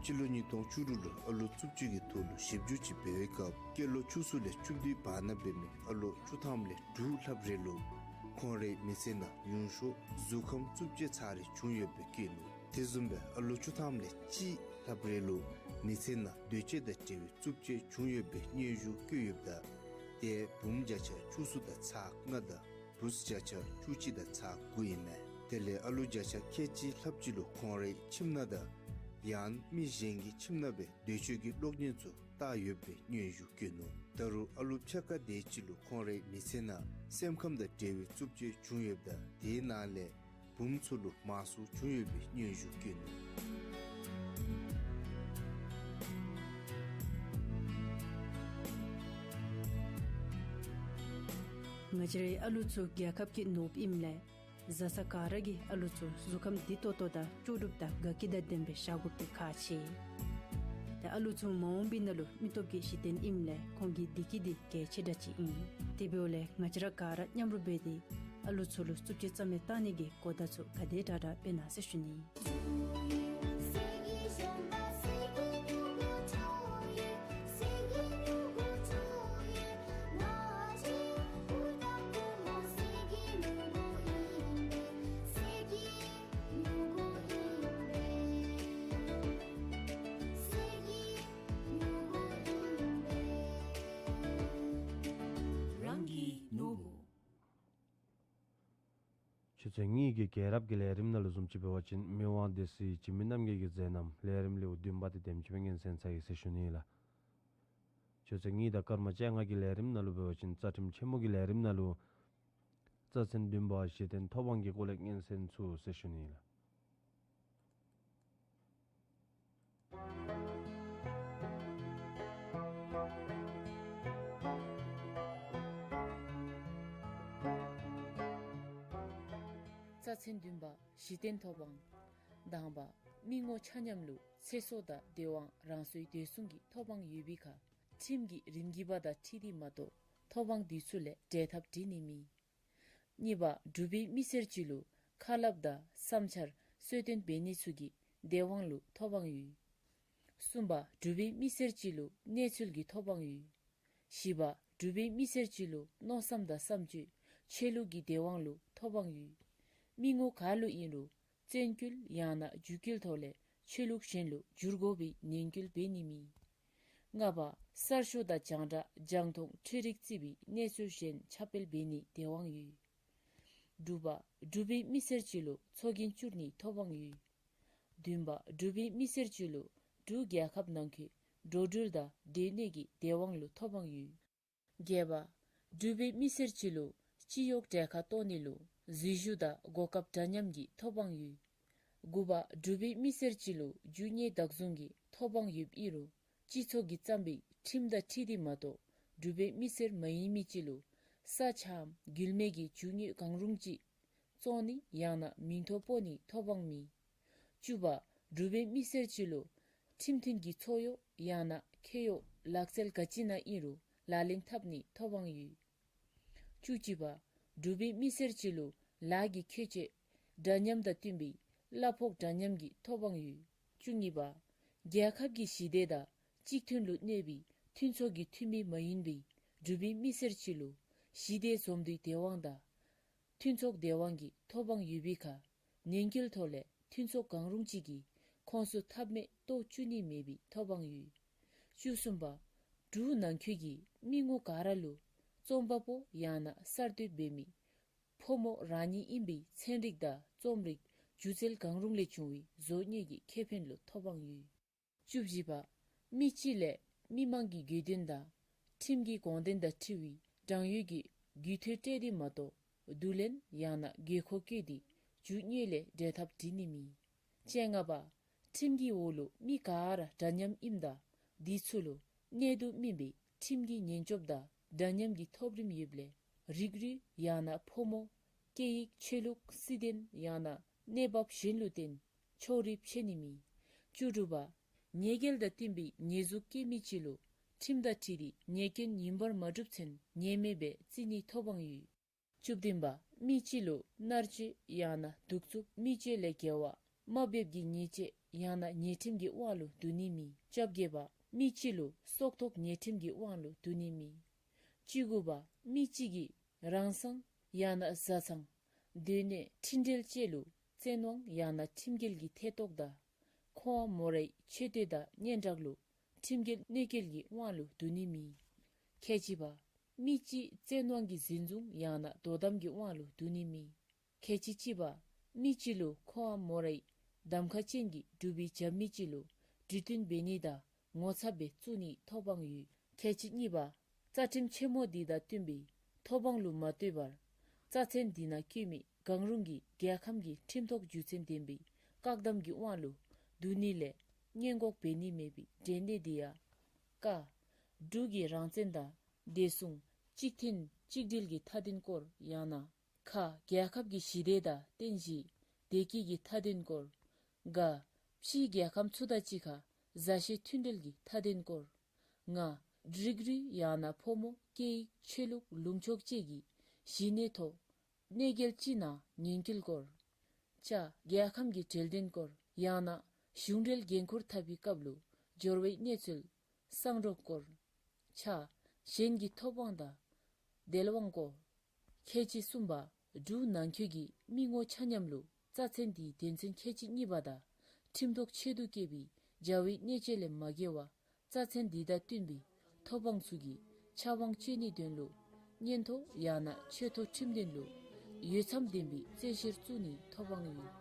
སྤྱི་ལོ་ཉིས་སྟོང་བཅུ་དྲུག་ལུ་ཨ་ལོ་རྩུབ་སྤྱོད་ཀྱི་ཐོག་ལུ་ཞིབ་འཇུག་ཅིག་འབད་བའི་སྐབས་སྐྱེས་ལོ་བཅུ་གསུམ་ལས་བཅུ་བདུན་བར་ན་འབད་མི་ཨ་ལོ་བཅུ་ཐམ་ལས་དྲུག་ལྷགཔ་རེ་ལུ་ཁོང་རའི་མི་ཚེ་ནང་ཡུན་ཤོས་གཟུགས་ཁམས་རྩུབ་སྤྱོད་ཚར་རེ་བྱུང་ཡོདཔ་སྦེ་བཀོད་ནུག། དེ་བཟུམ་སྦེ་ཨ་ལོ་བཅུ་ཐམ་ལས་གཅིག་ལྷགཔ་རེ་ལུ་མི་ཚེ་ནང་འདོད་སྤྱོད་དང་འབྲེལ་བའི་རྩུབ་སྤྱོད་བྱུང་ཡོདཔ་སྦེ་སྙན་ཞུ་བཀོད་ཡོདཔ་ད་ཏེ་བུམོ་བརྒྱ་ཆ་བཅུ་གསུམ་དང་ཚག་ལྔ་དང་བུཚ་བརྒྱ་ཆ་བཅུ་གཅིག་དང་ཚག་དགུ་ཨིན་མས། དེ་ལས་ཨ་ལོ་བརྒྱ་ཆ་ཁལ་གཅིག་ལྷགཔ་ཅིག་ལུ་ཁོང་རའི་ཁྱིམ་ནང་དང་ཡང་མི་གཞན་གྱི་ཁྱིམ་ནང་སྦེ་འདོད་སྤྱོད་ཀྱི་གློག་བརྙན་ཚུ་བལྟ་ཡོདཔ་སྦེ་སྙན་ཞུ་བཀོད་ནུག། ད་རུང་ཨ་ལོ་ཕྱེད་ཀ་དེ་ཅིག་ལུ་ཁོང་རའི་མི་ཚེ་ནང་སེམས་ཁམས་དང་འབྲེལ་བའི་རྩུབ་སྤྱོད་བྱུང་ཡོདཔ་ད་དེའི་ནང་ལས་བུམོ་ཚུ་ལུ་མང་སུ་བྱུང་ཡོདཔ་སྦེ་སྙན་ཞུ་བཀོད་ནུག། ང་བཅས་རའི་ཨ་ལུ་ཚུ་རྒྱལ་ཁབ་ཀྱི་ནོར་བུ་ཨིནམ་ལས་བཟའ་ཚང་ག་ར་གིས་ཨ་ལུ་ཚུ་གཟུགས་ཁམས་བདེ་ཏོག་ཏོ་དང་ལྕོགས་གྲུབ་དང་དགའ་སྐྱིད་དང་ལྡན་པའི་བཞག་དགོཔ་འདི་ཁག་ཆེ། ཏེ་ཨ་ལུ་ཚུ་མ་འོངས་པའི་ནང་ལུ་མི་སྟོབས་ཀྱི་གཞི་རྟེན་ཨིནམ་ལས་ཁོང་གི་བདེ་སྐྱིད་འདི་གལ་ཆེ་དྲགས་ཅིག་ཨིན། དེ་འབདཝ་ལས་ང་བཅས་ར་ག་ར་མཉམ་རུབ་འབད་དེ་ཨ་ལུ་ཚུ་ལུ་རྩུབ་སྤྱོད་རྩ་མེད་བཏང་ནི་གི་གོ་བརྡ་ཚུ་ག་དེ་དྲག་དྲག་སྤེལ་གནང་ཟེར་ཞུ་ནི། རང་གི་ནོར་བུ། ཆུ་ཚོད་གཉིས་ཀྱི་རྒྱལ་རབས་ཀྱི་ལས་རིམ་ནང་ལུ་བཟུམ་ཅིག་འབད་བ་ཅིན་མི་དབང་སྡེ་སྲིད་འཇིགས་མེད་རྣམ་རྒྱལ་གྱི་མཛད་རྣམ་ལས་རིམ་ལེའུ་བདུན་པ་དེ་དེམ་ཅིག་སྦེ་སྙན་གསན་ཚར་ཡི་ཟེར་ཞུ་ནི་ལགས། ཆུ་ཚོད་གཉིས་དང་སྐར་མ་བཅོ་ལྔ་གི་ལས་རིམ་ནང་ལུ་འབད་བ་ཅིན་རྩ་ཁྲིམས་ཆེན་མོ་གི་ལས་རིམ་ནང་ལུ་རྩ་ཚན་བདུན་པ་གཞི་རྟེན་ཐོབ་དབང་གི་སྐོར་ལས་སྙན་གསན་ཚུགས་ཟེར་ཞུ་ནི་ལགས། རྩ་ཚན་བདུན་པ་གཞི་རྟེན་ཐོབ་དབང་། དང་པ་མི་ངོ་ཆ་མཉམ་ལུ་ཚེ་སྲོག་དང་དེ་དབང་རང་སོའི་སྡོད་སྲུང་གི་ཐོབ་དབང་ཡོད་པའི་ཁར་ཁྲིམས་ཀྱི་རིམ་གྱིས་པ་དང་འཁྲིལ་ཏེ་མ་གཏོགས་ཐོབ་དབང་དེ་ཚུ་ལས་བྲལ་ཐབས་བྲལ་ནི་མེད། གཉིས་པ་འབྲུག་པའི་མི་སེར་ཅིག་ལུ་ཁ་སླབ་དང་བསམ་འཆར་གསོལ་སྟོན་འབད་ནི་ཚུ་གི་དེ་དབང་ལུ་ཐོབ་དབང་ཡོད། གསུམ་པ་འབྲུག་པའི་མི་སེར་ཅིག་ལུ་གནས་ཚུལ་གྱི་ཐོབ་དབང་ཡོད། བཞི་པ་འབྲུག་པའི་མི་སེར་ཅིག་ལུ་མནོ་བསམ་དང་བསམ་སྤྱོད་ཆོས་ལུགས་ཀྱི་དེ་དབང་ལུ་ཐོབ་དབང་ཡོད། མི་ངོ་ག་ལུ་ཨིན་རུང་བཙན་སྐུལ་ཡང་ན་རྒྱུད་སྐུལ་ཐོག་ལས་ཆོས་ལུགས་གཞན་ལུ་བསྒྱུར་དགོ་པའི་ནན་སྐུལ་འབད་ནི་མེད། ལྔ་པ་གསར་ཤོག་དང་རྒྱང་བསྒྲགས་རྒྱང་མཐོང་འཕྲུལ་རིག་རྩིས་པའི་གནས་ཚུལ་གཞན་ཁྱབ་སྤེལ་འབད་ནིའི་དེ་དབང་ཡོད། དྲུག་པ་འབྲུག་པའི་མི་སེར་ཅིག་ལུ་ཚོགས་རྒྱན་བསྐྱུར་ནིའི་ཐོབ་དབང་ཡོད། བདུན་པ་འབྲུག་པའི་མི་སེར་ཅིག་ལུ་འབྲུག་རྒྱལ་ཁབ་ནང་འཁོད་འགྲོ་འགྲུལ་དང་སྡོད་གནས་ཀྱི་བདེ་དབང་ལུ་ཐོབ་དབང་ཡོད། བརྒྱད་པ་འབྲུག་པའི་མི་སེར་ཅིག་ལུ་སྤྱི་གཡོག་གྲལ་ཁར་གཏོགས་ནི་ལུ་འཛུལ་ཞུགས་དང་གོ་སྐབས་འདྲ་མཉམ་གྱི་ཐོབ་དབང་ཡོད། དགུ་པ་འབྲུག་པའི་མི་སེར་ཅིག་ལུ་རྒྱུ་དངོས་བདག་བཟུང་གི་ཐོབ་དབང་ཡོདཔ་ཨིན་རུང་སྤྱི་ཚོགས་ཀྱིས་བརྩམས་པའི་ཁྲིམས་དང་འཁྲིལ་ཏེ་མ་གཏོགས་འབྲུག་པའི་མི་སེར་མ་ཡིན་མི་ཅིག་ལུ་ས་ཆའམ་རྒྱུད་སྨད་ཀྱི་རྒྱུ་དངོས་གང་རུང་ཅིག་བཙོང་ནི་ཡང་ན་མིང་ཐོ་སྤོ་ནིའི་ཐོབ་དབང་མེད། བཅུ་པ་འབྲུག་པའི་མི་སེར་ཅིག་ལུ་ཁྲིམས་མཐུན་གྱི་ཚོགས་གཡོག་ཡང་ན་ཁེ་གཡོག་ལག་རྩལ་ག་ཅི་ནང་ཨིན་རུང་ལག་ལེན་འཐབ་ནིའི་ཐོབ་དབང་ཡོད། བཅུ་གཅིག་པ་འབྲུག་པའི་མི་སེར་ཅིག་ལུ་ལཱ་གི་ཁྱད་ཆོས་འདྲ་མཉམ་དང་བསྟུན་པའི་གླ་ཕོགས་འདྲ་མཉམ་གྱི་ཐོབ་དབང་ཡོད། བཅུ་གཉིས་པ་རྒྱལ་ཁབ་ཀྱི་ཞི་བདེ་དང་གཅིག་མཐུན་ལུ་གནས་པའི་མཐུན་ཚོགས་ཀྱི་འཐུས་མི་མ་ཡིན་པའི་འབྲུག་པའི་མི་སེར་ཅིག་ལུ་ཞི་བདེ་འཛོམས་འདུའི་བདེ་དབང་དང་མཐུན་ཚོགས་བདེ་དབང་གི་ཐོབ་དབང་ཡོད་པའི་ཁར་ཉེས་འགེལ་ཐོག་ལས་མཐུན་ཚོགས་གང་རུང་ཅིག་གིས་ཁོངས་སུ་འཐབ་མེད་གཏོགས་བཅུག་ནི་མེད་པའི་ཐོབ་དབང་ཡོད། བཅུ་གསུམ་པ་འབྲུག་ནང་འཁོད་ཀྱི་མི་ངོ་ག་ར་ལུ་རྩོམ་པ་པོ་ཡང་ན་གསར་གཏོད་འབད་མི་ཕོ་མོ་རང་ཉིད་ཨིན་པའི་ཚན་རིག་དང་རྩོམ་རིག་སྒྱུ་རྩལ་གང་རུང་ལས་བྱུང་བའི་བཟོ་བསྙེན་གྱི་ཁེ་ཕན་ལུ་ཐོབ་དབང་ཡོད། བཅུ་བཞི་པ་མི་སྤྱི་ལས་མི་མང་གི་དགོས་དོན་དང་ཁྲིམས་ཀྱི་དགོངས་དོན་དང་འཁྲིལ་བའི་དྲང་ཡོད་ཀྱི་རྒུད་འཐུས་སྤྲོད་དེ་མ་གཏོགས་བསྡུ་ལེན་ཡང་ན་དགོས་མཁོ་བཀོད་དེ་རྒྱུ་དངོས་ལས་འབྲེལ་ཐག་འགྲིག་ནི་མེད། བཅོ་ལྔ་པ་ཁྲིམས་ཀྱི་འོག་ལུ་མི་ག་ར་འདྲ་མཉམ་ཨིནམ་ད་དེ་ཚུ་ལུ་གནད་དུ་སྨིན་པའི་ཁྲིམས་ཀྱི་ཉེན་སྐྱོབ་དང་འདྲ་མཉམ་གྱི་ཐོབ་རིམ་ཡོདཔ་ལས་རིགས་རུས་ཡང་ན་ཕོ་མོ་སྐད་ཡིག་ཆོས་ལུགས་སྲིད་དོན་ཡང་ན་གནས་བབ་གཞན་ལུ་བརྟེན་ཕྱོགས་རིས་ཕྱེ་ནི་མེད། བཅུ་དྲུག་པ་ཉེས་འགེལ་དང་བསྟུན་པའི་ཉེས་འཛུགས་བཀལ་མི་ཅིག་ལུ་ཁྲིམས་དང་འཁྲིལ་ཏེ་ཉེས་སྐྱོན་ཡིན་པར་མ་གྲུབ་ཚེན་ཉེས་མེད་སྦེ་བརྩི་ནིའི་ཐོབ་དབང་ཡོད། བཅུ་བདུན་པ་མི་སྤྱི་ལུ་མནར་གཅོད་ཡང་ན་གདུག་རྩུབ་མི་སྤྱོད་ལས་འགལ་བ་དམའ་འབེབས་ཀྱི་ཉེས་ཆད་ཡང་ན་ཉེས་ཁྲིམས་ཀྱི་དབང་ལུ་བསྡུ་ནི་མེད། བཅོ་བརྒྱད་པ་མི་སྤྱི་ལུ་སྲོག་ཐོག་ཉེས་ཁྲིམས་ཀྱི་དབང་ལུ་བསྡུ་ནི་མེད། བཅུ་དགུ་པ་མི་སྤྱི་གིས་རང་སང་ཡང་ན་བཟའ་ཚང་སྡོད་གནས་འཕྲིན་འབྲེལ་བཅས་ལུ་བཙན་དབང་ཡང་ན་ཁྲིམས་འགལ་གྱི་ཐེ་གཏོགས་དང་ཁོ་འམ་མོ་རའི་མཆོད་རྟེན་དང་སྙན་གྲགས་ལུ་ཁྲིམས་འགལ་གནོད་སྐྱེལ་གྱི་དབང་ལུ་བསྡུ་ནི་མེད། ཁལ་གཅིག་པ་མི་སྤྱི་བཙན་དབང་གིས་འཛིན་བཟུང་ཡང་ན་དོ་དམ་གྱི་དབང་ལུ་བསྡུ་ནི་མེད། ཁལ་གཅིག་གཅིག་པ་མི་སྤྱི་ལུ་ཁོ་འམ་མོ་རའི་གདམ་ཁ་ཅན་གྱི་འབྲུག་པའི་རྒྱབ་མི་ཅིག་ལུ་འབྲུ་བཏོན་འབད་ནི་དང་ངོ་ཚབ་སྦེ་བཙུགས་ནིའི་ཐོབ་དབང་ཡོད། ཁལ་གཅིག་གཉིས་པ་རྩ་ཁྲིམས་ཆེན་མོ་འདི་དང་བསྟུན་པའི་ཐོབ་དབང་ལུ་མ་ལྟོས་པར་རྩ་ཚན་འདི་ནང་བཀོད་མི་གང་རུང་གིས་རྒྱལ་ཁམས་ཀྱི་ཁྲིམས་ཐོག་རྒྱུ་མཚན་ལྡན་པའི་བཀག་དམ་གྱི་དབང་ལུ་བསྡུ་ནི་ལས་སྔོན་འགོག་འབད་ནི་མེད་པའི་འབྲེལ་གནད་འདི་ཡང་། ཀ། འབྲུག་གི་རང་བཙན་དང་བདེ་སྲུང་གཅིག་མཐུན་གཅིག་སྒྲིལ་གྱི་མཐའ་དོན་སྐོར་ཡང་ན། ཁ། རྒྱལ་ཁབ་ཀྱི་ཞི་བདེ་དང་རྟེན་གཞི་བདེ་སྐྱིད་ཀྱི་མཐའ་དོན་སྐོར། ག། ཕྱིའི་རྒྱལ་ཁམས་ཚུ་དང་གཅིག་ཁར་མཛའ་བཤེས་མཐུན་འབྲེལ་གྱི་མཐའ་དོན་སྐོར། ང་། རིགས་རུས་ཡང་ན་ཕོ་མོ་སྐད་ཡིག་ཆོས་ལུགས་ལུང་ཕྱོགས་བཅས་ཀྱི་གཞི་གནས་ཐོག་གནོད་འགེལ་ཅིག་ནང་ཉེན་སྐྱོལ་སྐོར། ཅ། རྒྱལ་ཁམས་ཀྱི་འབྲེལ་དོན་སྐོར་ཡང་ན་གཞུང་འབྲེལ་འགན་འཁུར་འཐབ་པའི་སྐབས་ལུ་འབྱོར་བའི་གནས་ཚུལ་གསང་སྒྲོག་སྐོར། ཆ། གཞན་གྱི་ཐོབ་དབང་དང་དལ་དབང་སྐོར། ཁལ་གཅིག་གསུམ་པ་འབྲུག་ནང་འཁོད་ཀྱི་མི་ངོ་ཆ་མཉམ་ལུ་རྩ་ཚན་འདིའི་དོན་ཚན་ཁལ་གཅིག་གཉིས་པ་དང་ཁྲིམས་ཐོག་ཆེད་དུ་བཀོད་པའི་བྱ་བའི་གནོད་འཚེ་ལས་མ་འགལ་བར་རྩ་ཚན་འདི་དང་བསྟུན་པའི་ཐོབ་དབང་ཚུ་གི་ཕྱག་དབང་སྤྱོད་ནིའི་དོན་ལུ་མངོན་མཐོ་ཡང་ན་ཆེ་མཐོ་ཁྲིམས་དོན་ལུ་འོས་འཚམ་ལྡན་པའི་རྩོད་བཤེར་བཙུགས་ནིའི་ཐོབ་དབང་ཡོད།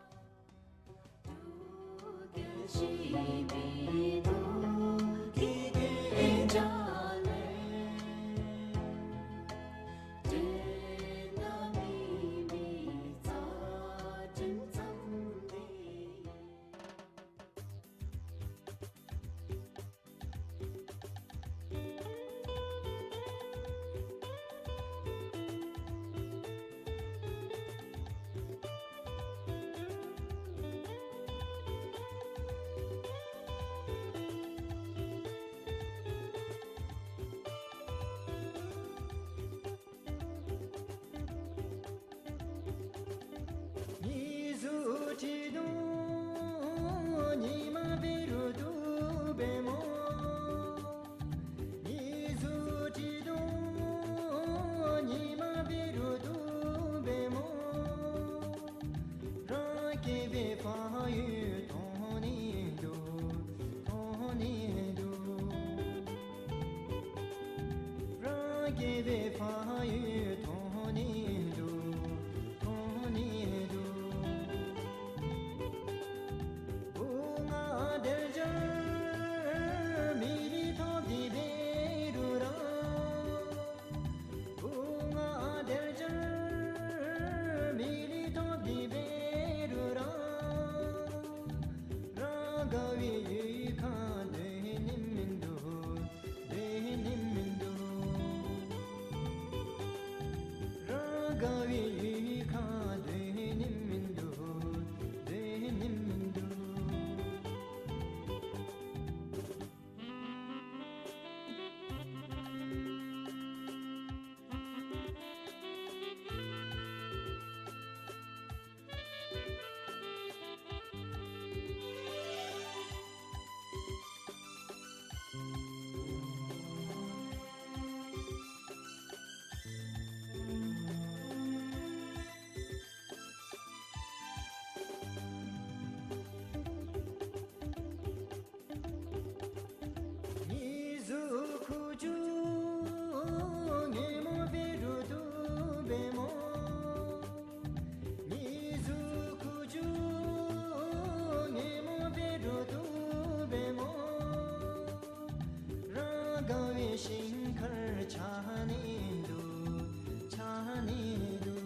དགའ་བའི་ཡུལ་ཁར་སྡོད་ནི་མིན་འདུག། སྡོད་ནི་མིན་འདུག། རང་དགའ་བའི་ཡུལ་ཁར་སྡོད་ནི་མིན་འདུག། སྡོད་ནི་མིན་འདུག། མི་གཟུགས་ཁུ་བྱུག་ཉོན་མོངས་པའི་རུ་དུ་བེ་མོ། མི་གཟུགས་ཁུ་བྱུག་ཉོན་མོངས་པའི་རུ་དུ་བེ་མོ། རང་དགའ་བའི་ཞིང་ཁར་ཆགས་ནི་འདུག། ཆགས་ནི་འདུག།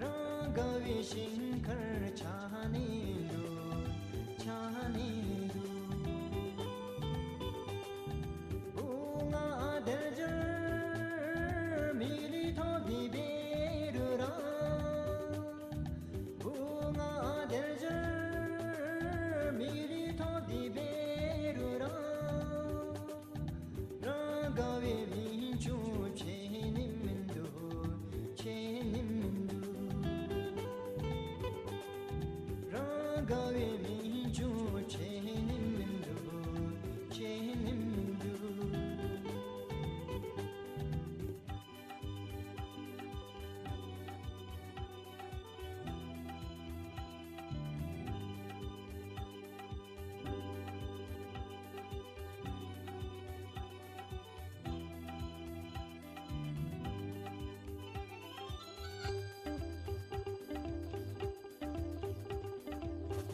རང་དགའ་བའི་ཞིང་ཁར་ཆགས་ནི་འདུག། ཆགས་ནི་འདུག། བུ་ང་དལ་འབྱོར་མི་ལུས་ཐོབ་སྟེ་འབད་རུང་ར། བུ་ང་དལ་འབྱོར་མི་ལུས་ཐོབ་སྟེ་འབད་རུང་ར། རང་དགའ་བའི་མི་ཆུང་ཆེ་ནི་མིན་འདུག། ཆེ་ནི་མིན་འདུག། རང་དགའ་བའི་མི་ཆུང་ཆེ་ནི་མིན་འདུག། ཆེ་ནི་མིན་འདུག།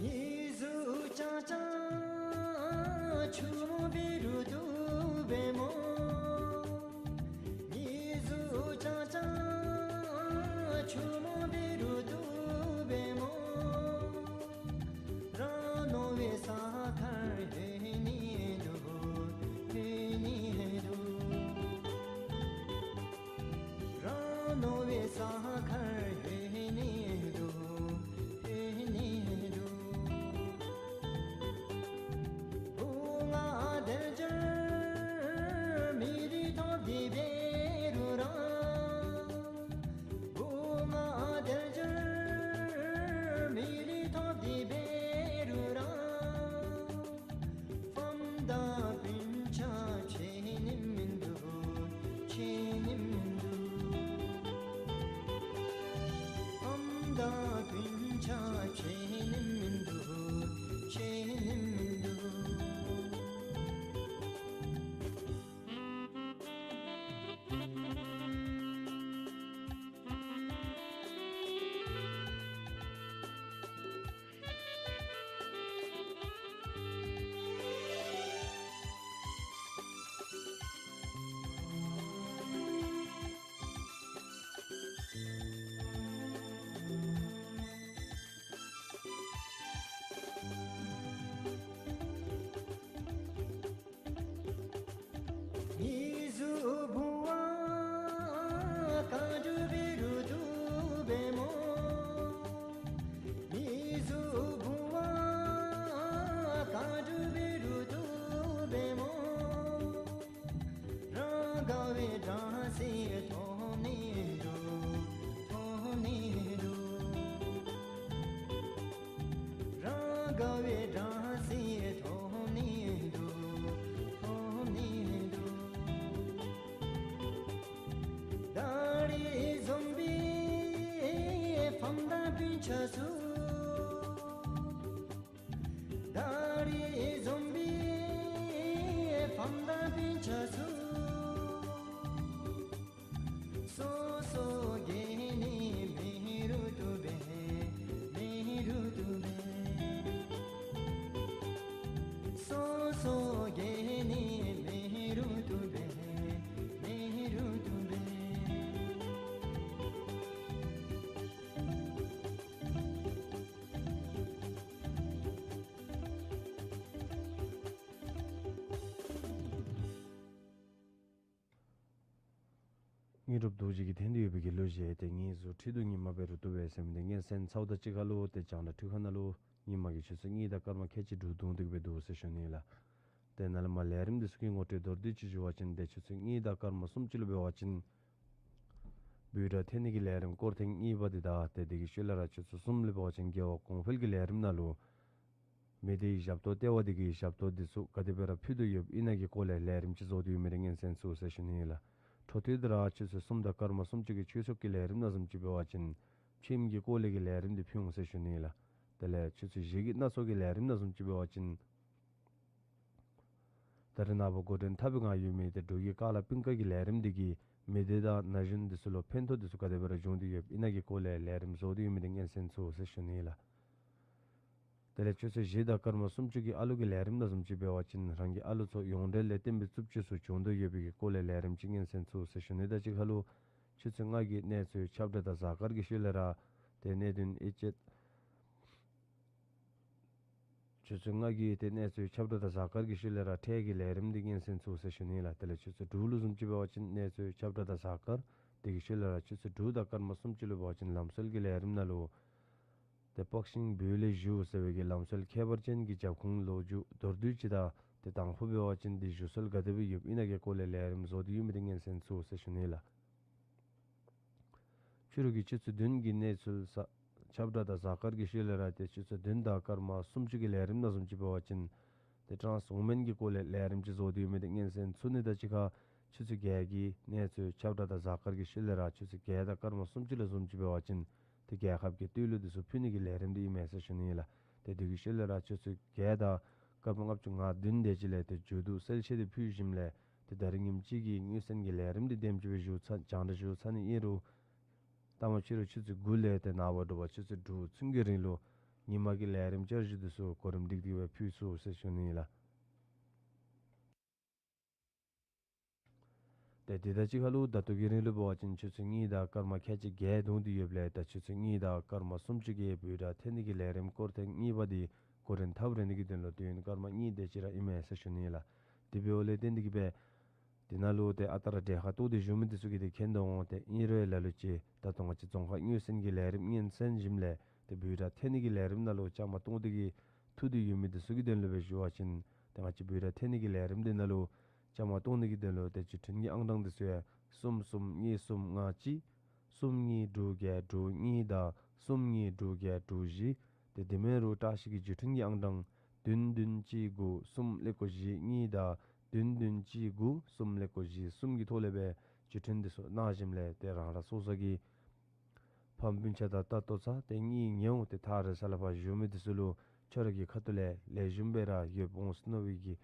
མི་གཟུགས་ཅང་ཅང་ཆུ་མོ་བེ་རུ་དུ་བེ་མོ། མི་གཟུགས་ཅང་ཅང་ཆུ་མོ་བེ་རུ་དུ་བེ་མོ། རང་མནོ་བའི་ས་ཁར་ལྷོད་ནི་འདུག། ལྷོད་ནི་འདུག། རང་མནོ་བའི་ས་ཁར་ལྷོད་ནི་འདུག། ལྷོད་ནི་འདུག། བུ་ང་དལ་འབྱོར་མི་ལུས་ཐོབ་སྟེ་འབད་རུང་ར། བུ་ང་དལ་འབྱོར་མི་ལུས་ཐོབ་སྟེ་འབད་རུང་ར། ཕམ་དང་སྤུན་ཆ་ཆེ་ནི་མིན་འདུག། ཆེ་ནི་མིན་འདུག། ཕམ་དང་སྤུན་ཆ་ཆེ་ནི་མིན་འདུག། ཆེ་ནི་མིན་འདུག། མི་གཟུགས་བུང་བ་གང་འགྲུབ་བེ་རུ་དུ་བེ་མོ། མི་གཟུགས་བུང་བ་གང་འགྲུབ་བེ་རུ་དུ་བེ་མོ། རང་དགའ་བའི་སྦྲང་རྩི་འཐུང་ནི་འདུག། འཐུང་ནི་འདུག། རང་དགའ་བའི་སྦྲང་རྩི་འཐུང་ནི་འདུག། འཐུང་ནི་འདུག། ད་རེས་འཛོམས་པའི་ཕམ་དང་སྤུན་ཆ་ཚུ། ད་རེས་འཛོམས་པའི་ཕམ་དང་སྤུན་ཆ་ཚུ། སོ་སོ་གི་ནི་མེ་རུ་དུ་བེ། མེ་རུ་དུ་བེ། སོ་སོ་གི་ནི་མེ་རུ་དུ་བེ། མེ་རུ་དུ་བེ། དངོས་གྲུབ་རྡོ་རྗེ་གི་དོན་དུ་ཡོད་པའི་གི་གླུ་གཞས་ཏེ་ངེད་ཚུ་ཁྲིད་དོ་ཉི་མ་འབད་རུང་བཏུབ་པས་ཟེར་མི་འདི་སྙན་གསན་ཚརཝ་ད་གཅིག་ཁར་ལུ་ཏེ་རྒྱང་བསྒྲགས་འཕྲུལ་ཁང་ནང་ལུ་ཉི་མ་གི་ཆུ་ཚོད་གཉིས་དང་སྐར་མ་ཁལ་གཅིག་དྲུག་བརྡུང་སྟེ་གི་སྦེ་འདུག་ཟེར་ཞུ་ནི་ལགས། ཏེ་ནཱ་ལས་མར་ལས་རིམ་འདི་ཚུ་གི་ངོ་སྤྲོད་མདོར་བསྡུས་ཅིག་ཞུ་བ་ཅིན་ཏེ་ཆུ་ཚོད་གཉིས་དང་སྐར་མ་སུམ་ཅུ་ལུ་འབད་བ་ཅིན་བོད་སྒྲ་འཐེན་ནི་གི་ལས་རིམ་སྐོར་ཐེངས་གཉིས་པ་འདི་དང་ཏེ་དེ་གི་ཤུལ་ལས་ར་ཆུ་ཚོད་གསུམ་ལུ་འབད་བ་ཅིན་རྒྱལ་བ་གོང་འཕེལ་གྱི་ལས་རིམ་ནང་ལུ་མི་སྡེའི་ཞབས་ཏོག་ལྟེ་བ་འདི་གིས་ཞབས་ཏོག་འདི་ཚུ་ག་དེ་སྦེ་ར་ཕུལ་དོ་ཡོདཔ་ཨིན་ན་གི་སྐོར་ལས་ལས་རིམ་ཅིག་བཟོ་སྟེ་ཡོད་མི་འདི་སྙན་གསན་ཚུགས་ཟེར་ཞུ་ནི་ལགས། འཕྲོ་མཐུད་དེ་ར་ཆུ་ཚོད་གསུམ་དང་སྐར་མ་སུམ་ཅུ་གི་ཆོས་ཕྱོགས་ཀྱི་ལས་རིམ་ནང་བཟུམ་ཅིག་འབད་བ་ཅིན་ཁྱིམ་གྱི་སྐོར་ལས་ཀྱི་ལས་རིམ་འདི་ཕུལ་འོང་ཟེར་ཞུ་ནི་ལགས། དེ་ལས་ཆུ་ཚོད་བཞི་གི་སྣ་ཚོགས་ཀྱི་ལས་རིམ་ནང་བཟུམ་ཅིག་འབད་བ་ཅིན་ད་རེས་ནངས་པ་འགོ་འདྲེན་འཐབ་པའི་ངང་ཡོད་མི་ཏེ་འབྲུག་གི་ཀ་ལ་པིང་ཀ་གི་ལས་རིམ་འདི་གིས་མི་སྡེ་དང་ན་གཞོན་འདི་ཚུ་ལུ་ཕན་ཐོགས་འདི་ཚུ་ག་དེ་སྦེ་ར་འབྱུང་སྟེ་ཡོདཔ་ཨིན་ན་གི་སྐོར་ལས་ལས་རིམ་བཟོ་སྟེ་ཡོད་མི་འདི་སྙན་གསན་ཚུགས་ཟེར་ཞུ་ནི་ལགས། དེ་ལས་ཆུ་ཚོད་བཞི་དང་སྐར་མ་སུམ་ཅུ་གི་ཨ་ལུ་གི་ལས་རིམ་ནང་བཟུམ་ཅིག་འབད་བ་ཅིན་རང་གི་ཨ་ལུ་ཚུ་ཡོངས་འབྲེལ་ལས་བརྟེན་པའི་རྩུབ་སྤྱོད་ཚུ་བྱུང་དོ་ཡོད་པའི་གི་སྐོར་ལས་ལས་རིམ་ཅིག་སྙན་གསན་ཚུགས་ཟེར་ཞུ་ནི། ད་གཅིག་ཁར་ལུ་ཆུ་ཚོད་ལྔ་གི་གནས་ཚུལ་ཁྱབ་བསྒྲགས་དང་གཟའ་སྐར་གྱི་ཤུལ་ལས་ར་ཏེ་གནད་དོན་དབྱེ་དཔྱད། ཆུ་ཚོད་ལྔ་གི་ཏེ་གནས་ཚུལ་ཁྱབ་བསྒྲགས་དང་གཟའ་སྐར་གྱི་ཤུལ་ལས་ར་འཕྲལ་གྱི་ལས་རིམ་འདི་སྙན་གསན་ཚུགས་ཟེར་ཞུ་ནི་ལགས། དེ་ལས་ཆུ་ཚོད་དྲུག་ལུ་བཟུམ་ཅིག་འབད་བ་ཅིན་གནས་ཚུལ་ཁྱབ་བསྒྲགས་དང་གཟའ་སྐར། དེ་གི་ཤུལ་ལས་ར་ཆུ་ཚོད་དྲུག་དང་སྐར་མ་སུམ་ཅུ་ལུ་འབད་བ་ཅིན་ལམ་སྲོལ་གྱི་ལས་རིམ་ནང་ལུ་ཏེ་སྤགས་ཤིང་བོད་ལས་ཞུ་ཟེར་བའི་གི་ལམ་སྲོལ་ཁྱད་པར་ཅན་གྱི་རྒྱབ་ཁུངས་ལོ་རྒྱུས་མདོར་བསྡུས་ཅིག་དང་ཏེ་དང་ཕུ་འབད་བ་ཅིན་འདི་ཞུ་སྲོལ་ག་དེ་སྦེ་ཡོདཔ་ཨིན་ན་གི་སྐོར་ལས་ལས་རིམ་བཟོ་སྟེ་ཡོད་མི་འདི་སྙན་གསན་ཚུགས་ཟེར་ཞུ་ནི་ལགས། ཕྱི་རུ་གི་ཆུ་ཚོད་བདུན་གྱི་གནས་ཚུལ་ས་ཁྱབ་བསྒྲགས་དང་གཟའ་སྐར་གྱི་ཤུལ་ལས་ར་ཏེ་ཆུ་ཚོད་བདུན་དང་སྐར་མ་སུམ་ཅུ་གི་ལས་རིམ་ནང་བཟུམ་ཅིག་འབད་བ་ཅིན་ཏེ་ཊཱནསི་ཝོ་མེན་གྱི་སྐོར་ལས་ལས་རིམ་ཅིག་བཟོ་སྟེ་ཡོད་མི་འདི་སྙན་གསན་ཚུགས་ནི། ད་གཅིག་ཁར་ཆུ་ཚོད་བརྒྱད་ཀྱི་གནས་ཚུལ་ཁྱབ་བསྒྲགས་དང་གཟའ་སྐར་གྱི་ཤུལ་ལས་ར་ཆུ་ཚོད་བརྒྱད་དང་སྐར་མ་སུམ་ཅུ་ལུ་བཟུམ་ཅིག་འབད་བ་ཅིན་ཏེ་རྒྱལ་ཁབ་ཀྱི་བསྟོད་གླུ་འདི་ཚུ་ཕུལ་ནི་གི་ལས་རིམ་འདི་ཨིན་མས་ཟེར་ཞུ་ནི་ལགས། ཏེ་དེ་གི་ཤུལ་ལས་ར་ཆུ་ཚོད་བརྒྱད་དང་སྐར་མ་ལྔ་བཅུ་ང་བདུན་དེ་ཅིག་ལས་ཏེ་མཇུག་བསྡུ་གསལ་བཤད་འདི་ཕུལ་ཞིནམ་ལས་ཏེ་ད་རིས་ཉིནམ་གཅིག་གི་དངོས་གསན་གྱི་ལས་རིམ་འདི་དེམ་ཅིག་སྦེ་ཞུ་ཚར་རྒྱང་བསྒྲགས་ཞུ་ཚར་ནི་ཨིན་རུང་ད་མ་ཕྱི་རུ་ཆུ་ཚོད་དགུ་ལས་ཏེ་ནངས་པ་དྲོ་པ་ཆུ་ཚོད་དྲུག་ཚུན་གྱི་རིང་ལུ་ཉི་མ་གི་ལས་རིམ་བསྐྱར་ཞུ་འདི་ཚུ་གོ་རིམ་སྒྲིག་སྟེ་སྦེ་ཕུལ་ཚུགས་ཟེར་ཞུ་ནི་ལགས། ཏེ་དེ་དང་གཅིག་ཁར་ལུ་ད་ལྟོ་གི་རིང་ལུ་འབད་བ་ཅིན་ཆུ་ཚོད་གཉིས་དང་སྐར་མ་ཁལ་གཅིག་བརྒྱད་བརྡུངས་ཏེ་ཡོདཔ་ལས་ད་ཆུ་ཚོད་གཉིས་དང་སྐར་མ་སུམ་ཅུ་གི་བོད་སྒྲ་འཐེན་ནི་གི་ལས་རིམ་སྐོར་ཐེངས་གཉིས་པ་འདི་འགོ་འདྲེན་འཐབ་རན་ནི་གི་དོན་ལུ་དུས་ཡུན་སྐར་མ་གཉིས་དེ་ཅིག་ར་ཨིན་མས་ཟེར་ཞུ་ནི་ལགས། དེ་འབདཝ་ལས་བརྟེན་ཏེ་གིས་སྦེ་དེ་ནང་ལུ་ཏེ་ཨ་རྟག་ར་གྲལ་ཁར་གཏོགས་ཏེ་བཞུགས་མི་འདི་ཚུ་གིས་ཏེ་མཁྱེན་དོ་འོང་། ཏེ་ཨིན་རུང་ལ་ལུ་ཅིག་ད་ལྟོ་ང་བཅས་རྫོང་ཁག་དངོས་གསན་གྱི་ལས་རིམ་སྙན་གསན་ཞིནམ་ལས་ཏེ་བོད་སྒྲ་འཐེན་ནི་གི་ལས་རིམ་ནང་ལུ་བཅའ་མར་གཏོགས་ཏེ་གིས་ཐུག་སྟེ་ཡོད་མི་འདི་ཚུ་གི་དོན་ལུ་སྦེ་ཞུ་བ་ཅིན་ཏེ་ང་བཅས་བོད་སྒྲ་འཐེན་ནི་གི་ལས་རིམ་འདི་ནང་ལུ་བཅའ་མར་གཏོགས་ནི་གི་དོན་ལུ་ཏེ་བརྒྱུད་འཕྲིན་གྱི་ཨང་གྲངས་འདི་ཚུ་ཡང་གསུམ་གསུམ་གཉིས་གསུམ་ལྔ་གཅིག། གསུམ་གཉིས་དྲུག་བརྒྱད་དྲུག་གཉིས་དང་གསུམ་གཉིས་དྲུག་བརྒྱད་དྲུག་བཞི། ཏེ་དེ་མེན་རུང་བཀྲ་ཤིས་ཀྱི་བརྒྱུད་འཕྲིན་གྱི་ཨང་གྲངས་བདུན་བདུན་གཅིག་དགུ་གསུམ་ཀླད་ཀོར་བཞི་གཉིས་དང་བདུན་བདུན་གཅིག་དགུ་གསུམ་ཀླད་ཀོར་བཞི་གསུམ་གྱི་ཐོག་ལས་སྦེ་བརྒྱུད་འཕྲིན་འདི་ཚུ་གནང་ཞིནམ་ལས་ཏེ་རང་རང་སོ་སོ་གི་ཕམ་སྤུན་ཆ་དང་ལྟོ་ཚང་ཏེ་གཉེན་ཉེཝ་ཏེ་ཐག་རིང་ས་ལས་ཕར་བཞུགས་མི་འདི་ཚུ་ལུ་ཁྱོད་ར་གི་ཁ་ཐུག་ལས་ལེགས་ཤོམ་སྦེ་ར་ཡོདཔ་འོང་ཟེར་མནོ་བའི་གི་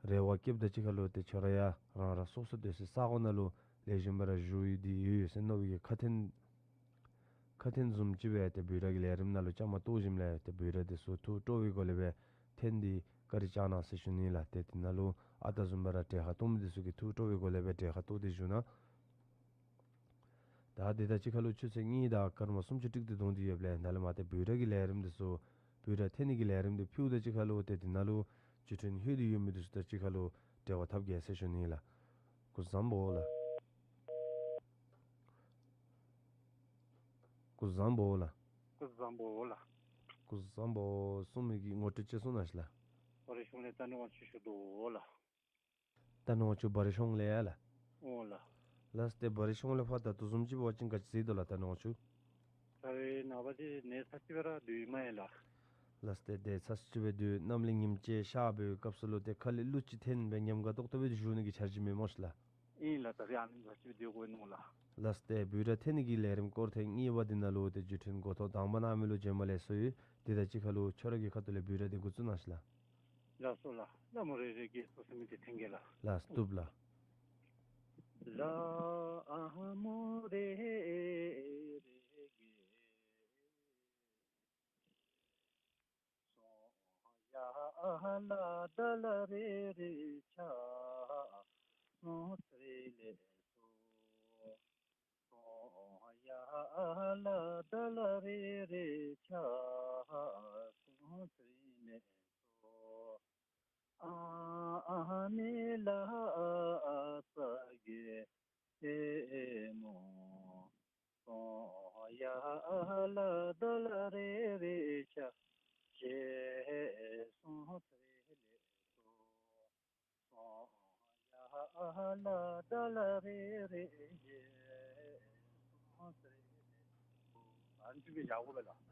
རེ་བ་བསྐྱེདཔ་དང་གཅིག་ཁར་ལུ་ཏེ་ཁྱོད་ར་ཡང་རང་རང་སོ་སོ་སྡོད་སའི་ས་གོ་ནང་ལུ་ལེགས་ཤོམ་སྦེ་ར་བཞུགས་ཏེ་ཡོད་ཡོད་ཟེར་མནོ་བའི་གི་ཁ་འཕྲིན་ཁ་འཕྲིན་བཟུམ་ཅིག་སྦེ་ཏེ་བོད་སྒྲ་གི་ལས་རིམ་ནང་ལུ་བཅའ་མར་གཏོགས་ཞིནམ་ལས་ཏེ་བོད་སྒྲ་འདི་ཚུ་ཐུགས་སྤྲོ་བའི་སྒོ་ལས་སྦེ་འཐེན་ཏེ་བཀའ་དྲིན་བསྐྱང་གནང་ཟེར་ཞུ་ནི་ལགས། ཏེ་དེ་ནང་ལུ་ཨ་རྟག་བཟུམ་སྦེ་ར་གྲལ་ཁར་གཏོགས་མི་འདི་ཚུ་གིས་ཐུགས་སྤྲོ་བའི་སྒོ་ལས་སྦེ་གྲལ་ཁར་གཏོགས་ཏེ་བཞུགས་གནང་། ད་དེ་དང་གཅིག་ཁར་ལུ་ཆུ་ཚོད་གཉིས་དང་སྐར་མ་སུམ་ཅུ་ཀྲིག་ཏུ་བརྡུངས་ཏེ་ཡོདཔ་ལས་ནཱ་ལས་མར་ཏེ་བོད་སྒྲ་གི་ལས་རིམ་འདི་ཚུ་བོད་སྒྲ་འཐེན་ནི་གི་ལས་རིམ་འདི་ཕུལཝ་དང་གཅིག་ཁར་ལུ་ཏེ་དེ་ནང་ལུ་བརྒྱུད་འཕྲིན་ལྷོད་དེ་ཡོད་མི་འདི་ཚུ་དང་གཅིག་ཁར་ལུ་འབྲེལ་བ་འཐབ་གེ་ཟེར་ཞུ་ནི་ལགས། སྐུ་གཟུགས་བཟང་པོ་ལགས། སྐུ་གཟུགས་བཟང་པོ་ལགས། སྐུ་གཟུགས་བཟང་པོ་ལགས། སྐུ་གཟུགས་བཟང་པོ། གསུང་མི་གི་ངོ་སྤྲོད་ཅིག་གསུང་གནང་ཤིག་ལགས། བ་རི་གཞུང་ལས་རྟ་ནོར་དབང་ཕྱུག་ཞུ་དོ་ལགས། རྟ་ནོར་དབང་ཕྱུག་བ་རི་གཞུང་ལས་ཡ་ལགས། ཨོ་ལགས། ལགས་སོ། ཏེ་བ་རི་གཞུང་ལས་ཕར་ད་ལྟོ་བཟུམ་ཅིག་འབད་བ་ཅིན་ག་ཅི་མཛད་དོ་ལགས་རྟ་ནོར་དབང་ཕྱུག། ད་རེས་ནངས་པ་འདི་གནས་ཚ་ཅིག་སྦེ་ར་སྡོད་ཡི་མས་ལགས། ལགས་སོ། ཏེ་གནས་ཚ་ཅིག་སྦེ་སྡོད། གནམ་ལས་ཉིམ་ཅིག་ཤར་བའི་སྐབས་སུ་ལུ་ཏེ་ཁ་ལས་གླུ་ཅིག་འཐེན་སྦེ་ཉམས་དགའ་ཏོག་ཏོ་སྦེ་བཞུགས་ནི་གི་འཆར་གཞི་མེད་སྨོ་ཤིག་ལགས། ཨིན་ལགས། ད་རེས་ཨ་ནི་ཚ་ཅིག་སྦེ་སྡོད་དགོ་མནོ་ལགས། ལགས་སོ། ཏེ་བོད་སྒྲ་འཐེན་ནི་གི་ལས་རིམ་སྐོར་ཐེངས་གཉིས་པ་འདི་ནང་ལུ་ཏེ་བརྒྱུད་འཕྲིན་འགོ་ཐོག་དང་པ་གནང་མི་ལུ་བྱོན་པ་ལེགས་སོ་ཡོད། དེ་དང་གཅིག་ཁར་ལུ་ཁྱོད་ར་གི་ཁ་ཐུག་ལས་བོད་སྒྲ་འདི་འགོ་བཙུགས་གནང་ཤིག་ལགས། ལགས་སོ་ལགས། ལྷ་མོ་རེ་རེ་གིས་སོ་སོ་མི་འདི་འཐེན་གེ་ལགས། ལགས་སོ། བཏུབ་ལགས།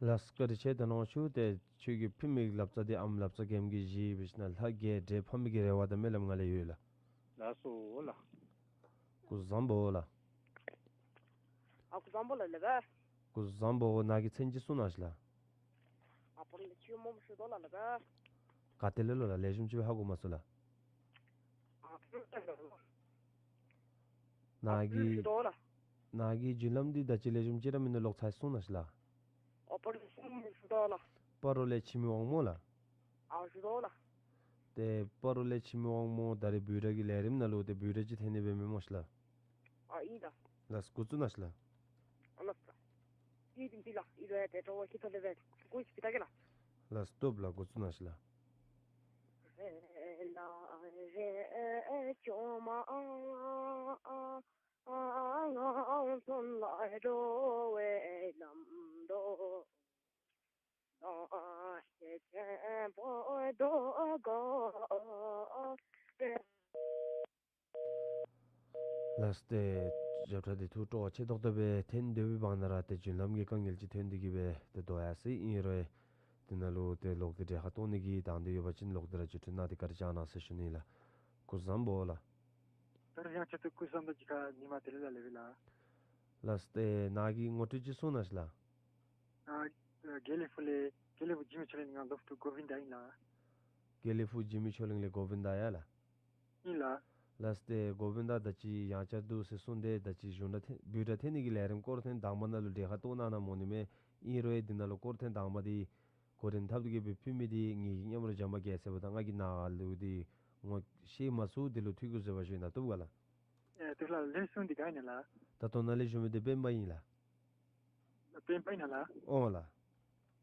ལགས་སོ། བཀའ་དྲིན་ཆེ། ད་ནང་ཆུ་ཏེ་ཁྱོད་ཀྱིས་ཕུལ་མི་ལབ་རྩ་འདི་ཨམ་ལབ་རྩ་རྒྱལམོ་གིས་བཞེས་ཡོདཔ་ཨིན་ན་ལྷ་རྒྱལ་འདྲེ་ཕམ་གྱི་རེ་བ་དང་སྨོན་ལམ་ང་ལས་ཡོད་ལགས། ལགས་སོ་ལགས། སྐུ་གཟུགས་བཟང་པོ་ལགས། ཨ་སྐུ་གཟུགས་བཟང་པོ་ལགས་ལགས། སྐུ་གཟུགས་བཟང་པོ། ནཱ་གི་མཚན་ཅིག་གསུང་གནང་ཞིག་ལགས། ཨ་པོ་ལགས་ཆུ་མོ་མོ་ཞུ་དོ་ལགས་ལགས། ག་ཏེ་ལས་ལོ་ལགས། ལེགས་ཤོམ་ཅིག་ཧ་གོ་མ་སོང་ལགས། ཨ་པོ་ལགས་ལགས། ནཱ་གི་ཨ་པོ་ཞུ་དོ་ལགས། ནཱ་གི་རྒྱུན་ལམ་འདི་ད་ཅི་ལེགས་ཤོམ་ཅིག་ར་མིན་ནུག་ལོག་ཚར་གསུང་གནང་ཞིག་ལགས། ཨ་པོ་ལགས་ཆུ་མོ་མོ་ཞུ་དོ་ལགས། སྤ་རོ་ལས་འཆི་མེད་དབང་མོ་ལགས། ཨ་ཞུ་དོ་ལགས། ཏེ་སྤ་རོ་ལས་འཆི་མེད་དབང་མོ་ད་རེས་བུ་ར་གི་ལས་རིམ་ནང་ལུ་ཏེ་བུ་ར་ཅིག་འཐོན་ནི་སྦེ་མེན་མོ་ཤིག་ལགས། ཨ་ཨིན་ལགས། ལགས་སོ། འགོ་བཙུགས་གནང་ཞིག་ལགས། ཨ་ལགས་སོ། ཨིན་འདི་ལགས། ཨིན་རུང་ཏེ་དྲོ་པ་ཁྱི་ཐོག་ལས་སྦེ་སྐུ་ཞིག་བཏང་གེ་ལགས། ལགས་སོ། སྟོབས་ལགས། འགོ་བཙུགས་གནང་ཞིག་ལགས། ལགས་སོ། ཏེ་ཞབས་ཁྲ་འདི་ཐུགས་སྤྲོ་བ་ཆེ་ཏོག་ཏོ་སྦེ་འཐོན་སྡོད་པའི་བར་ན་ར་ཏེ་རྒྱུན་ལམ་གྱི་དཀའ་ངལ་ཅིག་འཐོན་ཏེ་གིས་སྦེ་ཏེ་སྡོད་ཡར་སོ་ཡི། ཨིན་རུང་འདི་ནང་ལུ་ཏེ་ལོག་སྟེ་འབྲེལ་ཁ་གཏོང་ནི་གི་དང་འདོད་ཡོད་པ་ཅིན་ལོག་སྟེ་ར་རྒྱུན་འཁྲིལ་གནང་སྟེ་བཀའ་དྲིན་བསྐྱང་གནང་ཟེར་ཞུ་ནི་ལགས། སྐུ་གཟུགས་བཟང་པོ་ལགས། ད་རུང་ཡང་བསྐྱར་དུ་སྐུ་གཟུགས་བཟང་པོ་ཅིག་ཁར་ཉི་མ་དེ་ལས་ལ་ལེགས་པས་ལགས། ལགས་སོ། ཏེ་ནཱ་གི་ངོ་སྤྲོད་ཅིག་གསུང་གནང་ཞིག་ལགས། ཨ་དགེ་ལེགས་ཕུག་ལས་དགེ་ལེགས་ཕུག་འཇིགས་མེད་ཆོས་གླིང་ནང་སློབ་ཕྲུག་གོ་བིན་དཱ་ཨིན་ལགས། དགེ་ལེགས་ཕུག་འཇིགས་མེད་ཆོས་གླིང་ལས་གོ་བིན་དཱ་ཡ་ལགས། ཨིན་ལགས། ལགས་སོ། ཏེ་གོ་བིན་དཱ་ད་ཅི་ཡང་བསྐྱར་དུ་ཟེར་གསུངས་ཏེ་ད་ཅི་གཞུང་འབྲེལ་འཐོན་བུ་ཊ་འཐོན་ནི་གི་ལས་རིམ་སྐོར་ཐེངས་དང་པ་ནང་ལུ་འབྲེལ་ཁ་གཏོང་གནང་གནངམ་འོང་ནི་མས། ཨིན་རུང་འདི་ནང་ལུ་སྐོར་ཐེངས་དང་པ་འདི་གོ་རིམ་ཐབས་ཀྱིས་སྦེ་ཕུལ་མི་འདི་ངེ་གི་མཉམ་རོགས་བྱམས་པ་རྒྱལ་མཚན་པ་དང་ང་གིས་ནཱ་ལུ་འདི་ངོ་ཤེས་མ་ཚུགས། འདི་ལུ་ཐུགས་ཁུར་བཟོད་པ་ཞུ་ནི་དང་བཏུབ་ག་ལགས། ཨེ་བཏུབ་ལགས། ལས་གསུང་འདི་ག་ཨིན་ན་ལགས། ད་ལྟོ་ནཱ་ལས་ཞུ་མི་འདི་སྤེན་པ་ཨིན་ལགས། སྤེན་པ་ཨིན་ན་ལགས། ཨོང་ལགས།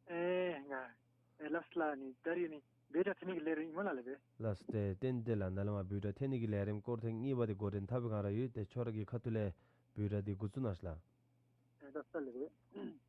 ཨེ་ང་ཨེ་ལགས་སོ་ལགས། ནི་ད་རིས་ནི་བུ་ཊ་འཐོན་ནི་གི་ལས་རིམ་ཨིན་མས་ལགས་ལེགས་པས། ལགས་སོ། ཏེ་ཏན་ཏན་ལགས། ནཱ་ལས་མར་བུ་ཊ་འཐོན་ནི་གི་ལས་རིམ་སྐོར་ཐེངས་གཉིས་པ་འདི་གོ་རིམ་ཐབས་ཀྱི་སྒང་ར་ཡོད། ཏེ་ཁྱོད་ར་གི་ཁ་ཐུག་ལས་བུ་ཊ་འདི་འགོ་བཙུགས་གནང་ཞིག་ལགས། ཨེ་ལགས་སོ་ལེགས་པས།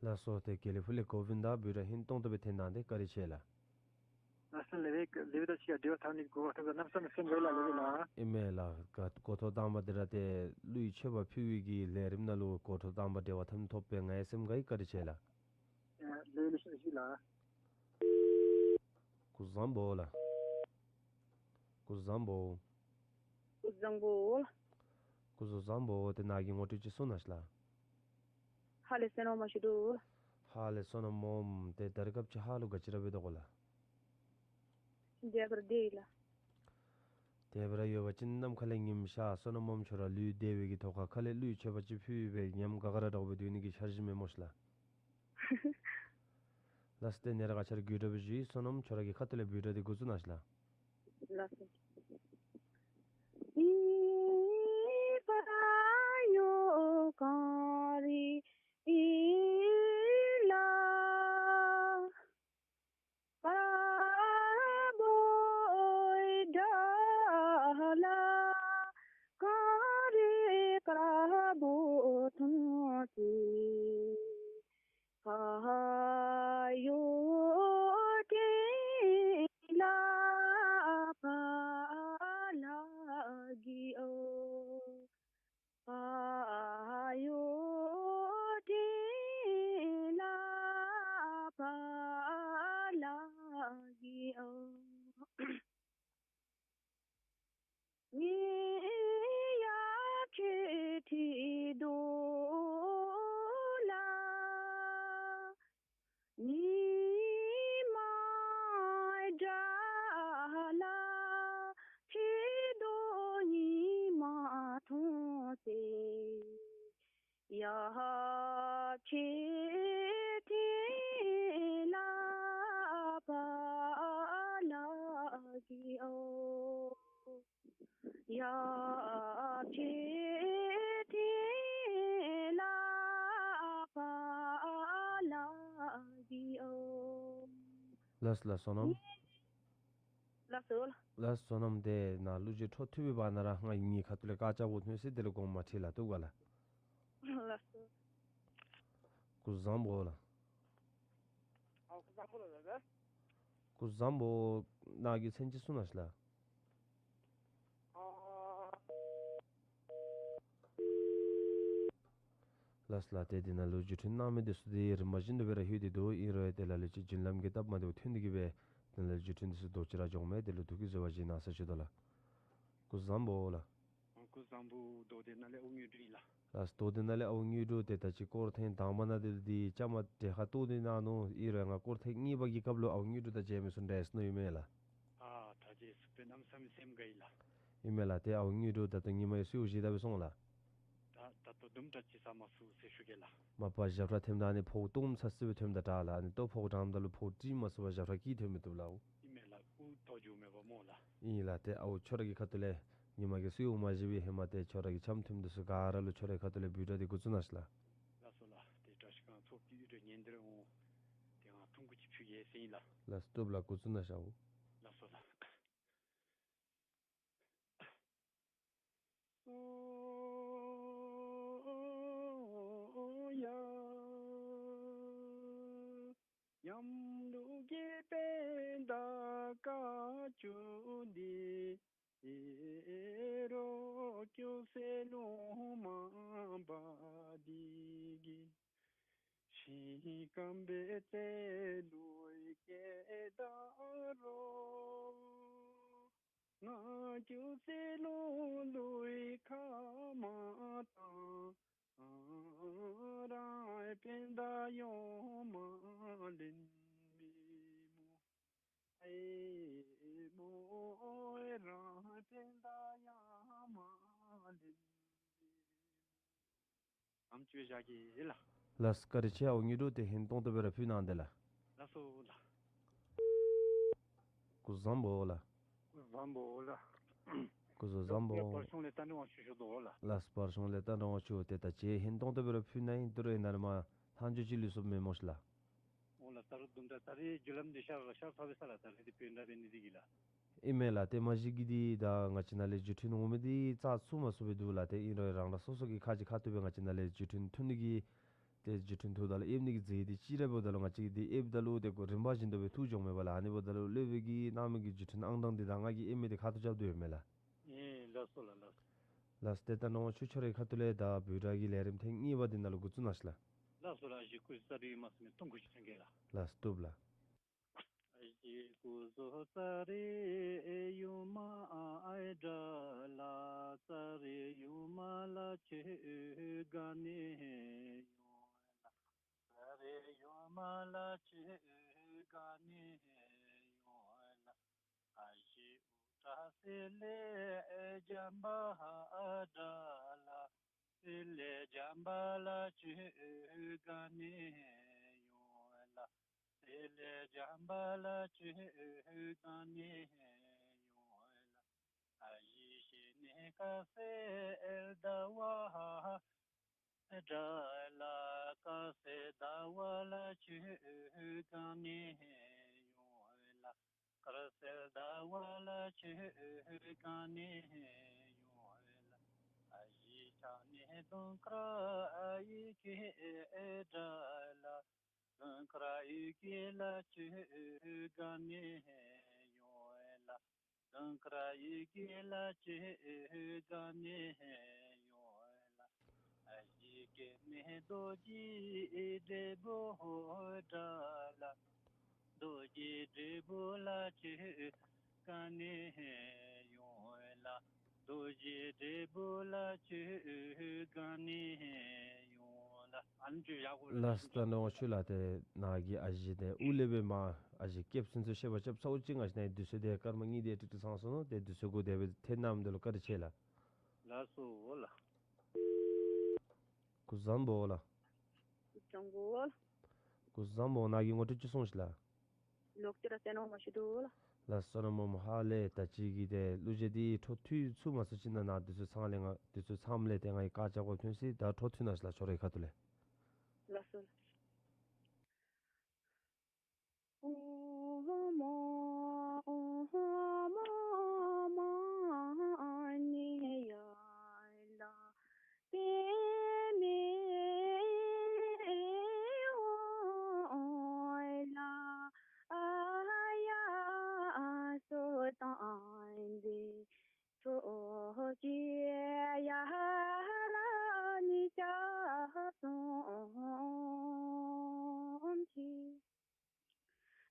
ལགས་སོ། ཏེ་དགེ་ལེགས་ཕུག་ལས་གོ་བིན་དཱ་བུ་ཊ་ཧིང་གཏོང་ཐུབ་པའི་ཐད་ནང་འདི་བཀའ་དྲིན་ཆེ་ལགས། ལགས་སོ་ལེགས་པས། ལེགས་པས། ད་ཅི་ཡང་འབྲེལ་བ་འཐབ་ནི་གོ་སྐབས་ཐོབ་ད་གནམ་མེད་ས་མེད་སེམས་དགའ་ལགས། ལེགས་པས་ལགས། ཨིན་མས་ལགས། ག་འགོ་ཐོག་དང་པ་འདི་ར་ཏེ་གླུ་ཡི་མཆོད་པ་ཕུལ་བའི་གི་ལས་རིམ་ནང་ལུ་འགོ་ཐོག་དང་པ་འབྲེལ་བ་འཐབ་ནི་ཐོབ་པས་ང་ཡང་སེམས་དགའ་ཡི། བཀའ་དྲིན་ཆེ་ལགས། ལེགས་ལེགས་ཤིག་ལགས། སྐུ་གཟུགས་བཟང་པོ་ལགས། སྐུ་གཟུགས་བཟང་པོ། སྐུ་གཟུགས་བཟང་པོ་ལགས། སྐུ་གཟུགས་བཟང་པོ། ཏེ་ནཱ་གི་ངོ་སྤྲོད་ཅིག་གསུང་གནང་ཞིག་ལགས། ཧ་ལས་བསོད་ནམས་མོ་ཞུ་དོ་ལགས། ཧ་ལས་བསོད་ནམས་མོ། ཏེ་ད་རིས་སྐབས་ཅིག་ཧ་ལུགས་ག་ཅི་ར་འབད་དོ་གོ་ལགས། དེ་སྦེ་ར་སྡོད་ཡི་ལགས། དེ་སྦེ་ར་ཡོད་པ་ཅིན་ནམ་མཁའ་ལས་ཉིམ་ཤར་བསོད་ནམས་མོ་ཁྱོད་ར་ལུས་བདེ་བའི་གི་ཐོག་ཁར་ཁ་ལས་གླུ་ཡི་མཆོད་པ་ཅིག་ཕུལ་བའི་ཉམས་དགའ་དགའ་ར་འདྲཝ་སྦེ་སྡོད་ནི་གི་འཆར་གཞི་མེད་མོ་ཤིག་ལགས། ལགས་སོ། ཏེ་ནཱ་ར་ག་ཅི་ར་གུས་སྤྲོ་སྦེ་ཞུ་ཡི། བསོད་ནམས་ཁྱོད་ར་གི་ཁ་ཐུག་ལས་བུ་ཊ་འདི་འགོ་བཙུགས་གནང་ཞིག་ལགས། ལགས་སོ། ཡ་ཕྱི་དེ་ལ་པ་ལ་གི་ཨོ། ལགས་ལགས་བསོད་ནམས། ལགས་སོ། ལགས་བསོད་ནམས། དེ་ནཱ་གླུ་ཅིག་འཁྲོལ་ཐུབ་པའི་བར་ན་ར་ང་གཉིས་ཁ་ཐུག་ལས་སྐར་ཆ་བོ་ཐོན་སྲིད། དེ་ལས་དགོངསམ་མ་ཁྲེལ་ལགས། བཏུབ་ག་ལགས། ལགས་སོ། སྐུ་གཟུགས་བཟང་པོ་ལགས། ཨ་སྐུ་གཟུགས་བཟང་པོ་ལགས། ལགས་སོ། སྐུ་གཟུགས་བཟང་པོ། ནཱ་གི་མཚན་ཅིག་གསུང་གནང་ཤིག་ལགས། ཨ་ལགས་སོ་ལགས། ཏེ་དེ་ནང་ལུ་བརྒྱུད་འཕྲིན་གནང་མི་འདི་ཚུ་ཏེ་རིམ་པ་བཞིན་དུ་སྦེ་ར་ལྷོད་དེ་འདུག། ཨིན་རུང་ཡང་ཏེ་ལ་ལུ་ཅིག་བརྒྱུད་ལམ་གྱི་སྟབས་མ་བདེཝ་ཐོན་ཏེ་གིས་སྦེ་དེ་ནང་ལུ་བརྒྱུད་འཕྲིན་འདི་ཚུ་ལྡོག་ཅི་ར་འགྱོཝ་མས། དེ་ལུ་ཐུགས་ཀྱིས་བཟོད་པ་བཞེས་གནང་ཟེར་ཞུ་དོ་ལགས། སྐུ་གཟུགས་བཟང་པོ་ལགས། སྐུ་གཟུགས་བཟང་པོ། དོ་སྡེ་ནང་ལས་ཨོ་དངོས་གྲུབ་ཨིན་ལགས། ལགས་སོ། དོ་སྡེ་ནང་ལས་ཨོ་དངོས་གྲུབ། ཏེ་ད་ཅི་སྐོར་ཐེངས་དང་པ་ནང་འདི་ལུ་འདི་བཅའ་མར་གྲལ་ཁར་གཏོགས་ཏེ་གནང་ནུག། ཨིན་རུང་ང་སྐོར་ཐེངས་གཉིས་པ་གི་སྐབས་ལུ་ཨོ་དངོས་གྲུབ་དང་མཇལ་མི་ཚུ་འདྲ་སོང་ནུག། ཨིན་མས་ལགས། ཨ་ད་ཅི་སུ་དཔེ་གནམ་མེད་ས་མེད་སེམས་དགའ་ཡི་ལགས། ཨིན་མས་ལགས། ཏེ་ཨོ་དངོས་གྲུབ་ད་ལྟོ་ཉི་མ་གི་གསོལཝ་བཞེས་ད་སྦེ་སོང་ལགས། ད་ད་ལྟོ་དུམ་གྲ་ཅིག་ཟ་མ་ཚུགས་ཟེར་ཞུ་གེ་ལགས། མ་པ་ཞབས་ཁྲ་འཐེནམ་ད་ཨ་ནི་ཕོཝ་སྟོངམ་ཚ་སི་སྦེ་འཐེནམ་ད་དྲག་ལགས། ཨ་ནི་ལྟོ་ཕོཝ་དྲངམ་ད་ལུ་ཕོཝ་བཀྲུ་མ་ཚུགས་པར་ཞབས་ཁྲ་གིས་འཐེན་མི་བཏུབ་ལགས། ཨིན་མས་ལགས། དབུགས་ཐོག་འགྱོ་མེད་པ་སྨོ་ལགས། ཨིན་ལགས། ཏེ་ཨའུ་ཁྱོད་ར་གི་ཁ་ཐུག་ལས་ཉི་མ་གི་གསོལཝ་མ་བཞེས་པའི་ཧེ་མ་ཏེ་ཁྱོད་ར་གི་འཆམ་མཐུན་འདི་ཚུ་ག་ར་ལུ་ཁྱོད་ར་གི་ཁ་ཐུག་ལས་འབོད་སྒྲ་འདི་འགོ་བཙུགས་གནང་ཤིག་ལགས། ལགས་སོ་ལགས། ཏེ་བཀྲ་ཤིས་སྒང་ཚོགས་ཀྱི་དབུ་སྐྲ་ཉེ་འདིར་འོང་། ཏེ་ང་ཐུང་ཀུ་ཅིག་ཕུལ་གེ་ཟེར་ཨིན་ལགས། ལགས་སོ། བཏུབ་ལགས། འགོ་བཙུགས་གནང་ཤིག་ཨའུ། ལགས་སོ་ལགས། སོ་ཡ། ཉམས་ལུགས་ཀྱི་པད་ཟླ་དཀར་ཕྱོགས་འདི། ཨེ་རོགས་སྐྱོ་སའི་ལོ་མ་བ་འདི་གིས། ཤིང་སྐམ་པའི་རྩེ་ལུ་སྐྱེས་ད་རུང་། ང་སྐྱོ་སའི་ལོ་ལུ་ཁ་མ་བཏང་། རང་པད་ཟླ་ཡོངས་མ་ལེན་མི་སྨོ། ཨེ་མོ། རང་པད་ཟླ་ཡང་མ་ལེན་མི་སྨོ། ཨམ་ཅིག་བཞག་གེ་ལགས། ལགས་སོ། བཀའ་དྲིན་ཆེ། ཨའུ་དངོས་གྲུབ་དེ་ཧིང་ཏོང་ཏོ་སྦེ་ར་ཕུལ་གནང་དེ་ལགས། ལགས་སོ་ལགས། སྐུ་གཟུགས་བཟང་པོ་ལགས། སྐུ་གཟུགས་བཟང་པོ་ལགས། སྐུ་གཟུགས་བཟང་པོ། བར་གཞུང་ལས་རྟ་མགྲིན་དབང་ཕྱུག་ཞུ་དོ་ལགས། ལགས་སོ། བར་གཞུང་ལས་རྟ་མགྲིན་དབང་ཕྱུག་དེ་ད་ཅི་ཧིང་ཏོང་ཏོ་སྦེ་ར་ཕུལ་གནང་ཡི། དོ་རུང་ཨིན་ན་ར་མ་ལྷག་འཕྲོ་ཅིག་ལུས་སོཔ་མེད་སྨོ་ཤིག་ལགས། འོ་ལགས། ད་རུང་དུམ་གྲ་ད་རེས་བརྒྱུད་ལམ་འདི་ཤར་ལགས། ཤར་ཚར་བས་ས་ལགས། ད་རེས་འདི་བོད་འདྲ་འབད་ནི་འདི་གིས་ལགས། ཨིན་མས་ལགས། ཏེ་མ་གཞི་གིས་འདི་ད་ང་བཅས་ནང་ལས་བརྒྱུད་འཕྲིན་འོང་མི་འདི་རྩ་ཚུགས་མ་ཚུགས་སྦེ་འདུག་ལགས། ཏེ་ཨིན་རུང་རང་རང་སོ་སོ་གི་ཁ་གཅིག་ཁ་ཐུག་སྦེ་ང་བཅས་ནང་ལས་བརྒྱུད་འཕྲིན་ཐོན་ནི་གི་ཏེ་བརྒྱུད་འཕྲིན་ཐུག་ད་ལུ་ཨེབ་ནི་གི་རྫས་འདི་ཅིག་ར་འབདཝ་ད་ལུ་ང་བཅས་ཀྱིས་འདི་ཨེབ་ད་ལུ་ཏེ་ཁོ་རིམ་པ་བཞིན་དུ་སྦེ་ཐུག་འགྱོཝ་མས་པ་ལགས། ཨ་ནི་འབདཝ་ད་ལུ་སློབ་དཔོན་གྱིས་གནང་མི་གི་བརྒྱུད་འཕྲིན་ཨང་གྲངས་འདི་ད་ང་གིས་ཨེབ་མི་འདི་ཁ་ཐུག་རྐྱབ་དོ་ཡོད་མས་ལགས། ཨེ་ལགས་སོ་ལགས། ལགས་སོ། ལགས་སོ། ཏེ་ད་ནོར་ཕྱུག་ཁྱོད་རའི་ཁ་ཐུག་ལས་ད་འབོད་སྒྲ་གི་ལས་རིམ་ཐེངས་གཉིས་པ་འདི་ནང་ལུ་འགོ་བཙུགས་གནང་ཤིག་ལགས། ལགས་སོ་ལགས། ཨ་ཞེ་སྐུ་གཟུགས་ས་རི་མ་སི་མི་སྟོང་ཁུ་ཅིག་ཐོན་གེ་ལགས། ལགས་སོ། བཏུབ་ལགས། ཨ་ཞེ་སྐུ་གཟུགས་ས་རི་ཡུ་མ་ཨའི་དགྲ་ལྷ། ས་རི་ཡུ་མ་ལ་ཁྱོད་ག་ནི་ཡོད་ལགས། ས་རི་ཡུ་མ་ལ་ཁྱོད་ག་ནི་ཡོད་ལགས། ཨ་ཞེ་ཨུ་ཏྲ་སི་ལེ་འཇམ་དཔལ་དགྲ་ལྷ། སི་ལེ་འཇམ་དཔལ་ཁྱོད་ག་ནི་ཡོད་ལགས། སི་ལེ་འཇམ་དཔལ་ཁྱོད་ག་ནི་ཡོད་ལགས། ཨ་ཞེ་ཤི་ནི་ཀ་སེ་ལྡ་བ་དགྲ་ལྷ། ཀ་སེ་ལྡ་བ་ལ་ཁྱོད་ག་ནི་ཡོད་ལགས། ཀ་སེ་ལྡ་བ་ལ་ཁྱོད་ག་ནི་ཡོད་ལགས། ཨ་ཞེ་ཁྱོད་ནི་དུང་དཀར་ཡི་གེ་དགྲ་ལྷ། དུང་དཀར་ཡི་གེ་ལ་ཁྱོད་ག་ནི་ཡོད་ལགས། དུང་དཀར་ཡི་གེ་ལ་ཁྱོད་ག་ནི་ཡོད་ལགས། ཨ་ཞེ་སྐྱེ་གནས་རྡོ་རྗེ་འབྲས་བུ་དགྲ་ལྷ། རྡོ་རྗེ་འབྲས་བུ་ལ་ཁྱོད་ག་ནི་ཡོད་ལགས། རྡོ་རྗེ་འབྲས་བུ་ལ་ཁྱོད་ག་ནི་ཡོད་ལགས། ཨ་ནི་ཅིག་ཡག་པོ་ལགས། ལགས་སོ། ད་ནོར་ཕྱུག་ལགས། ཏེ་ནཱ་གི་ཨ་ཞེ་དེ་དབུ་ལས་སྦེ་མར་ཨ་ཞེ་སྐྱེབ་ཚུན་ཚོད་བཤད་པ་རྐྱབ་ཚརཝ་ཅིག་ང་བཅས་ནཱ་དུས་ཚོད་དེ་སྐར་མ་གཉིས་དེ་ཀྲིག་ཀྲི་ཚང་སོང་ནུག། ཏེ་དུས་ཚོད་གུ་དེ་སྦེ་ཐད་གནང་མི་འདི་ལུ་བཀའ་དྲིན་ཆེ་ལགས། ལགས་སོ་ལགས། སྐུ་གཟུགས་བཟང་པོ་ལགས། སྐུ་གཟུགས་བཟང་པོ་ལགས། སྐུ་གཟུགས་བཟང་པོ། ནཱ་གི་ངོ་སྤྲོད་ཅིག་གསུངས་ཤིག་ལགས། ལོག་སྟེ་ར་བསོད་ནམས་མ་ཞུ་དོ་ལགས། ལགས་སོ་ན་མོམ། ཧ་ལས། ད་ཅི་གི་ཏེ་གླུ་གཞས་འདི་འཕྲོ་མཐུད་ཚུགས་མ་ཚུགས་ཅིག་ནང་ན་འདི་ཚུ་ཚང་ལས་ང་འདི་ཚུ་ཚངམ་ལས་ཏེ་ང་གིས་བཀག་བཞག་དགོཔ་ཐོན་སྲིད། ད་འཕྲོ་མཐུད་གནང་ཤིག་ལགས། ཁྱོད་རའི་ཁ་ཐུག་ལས། ལགས་སོ།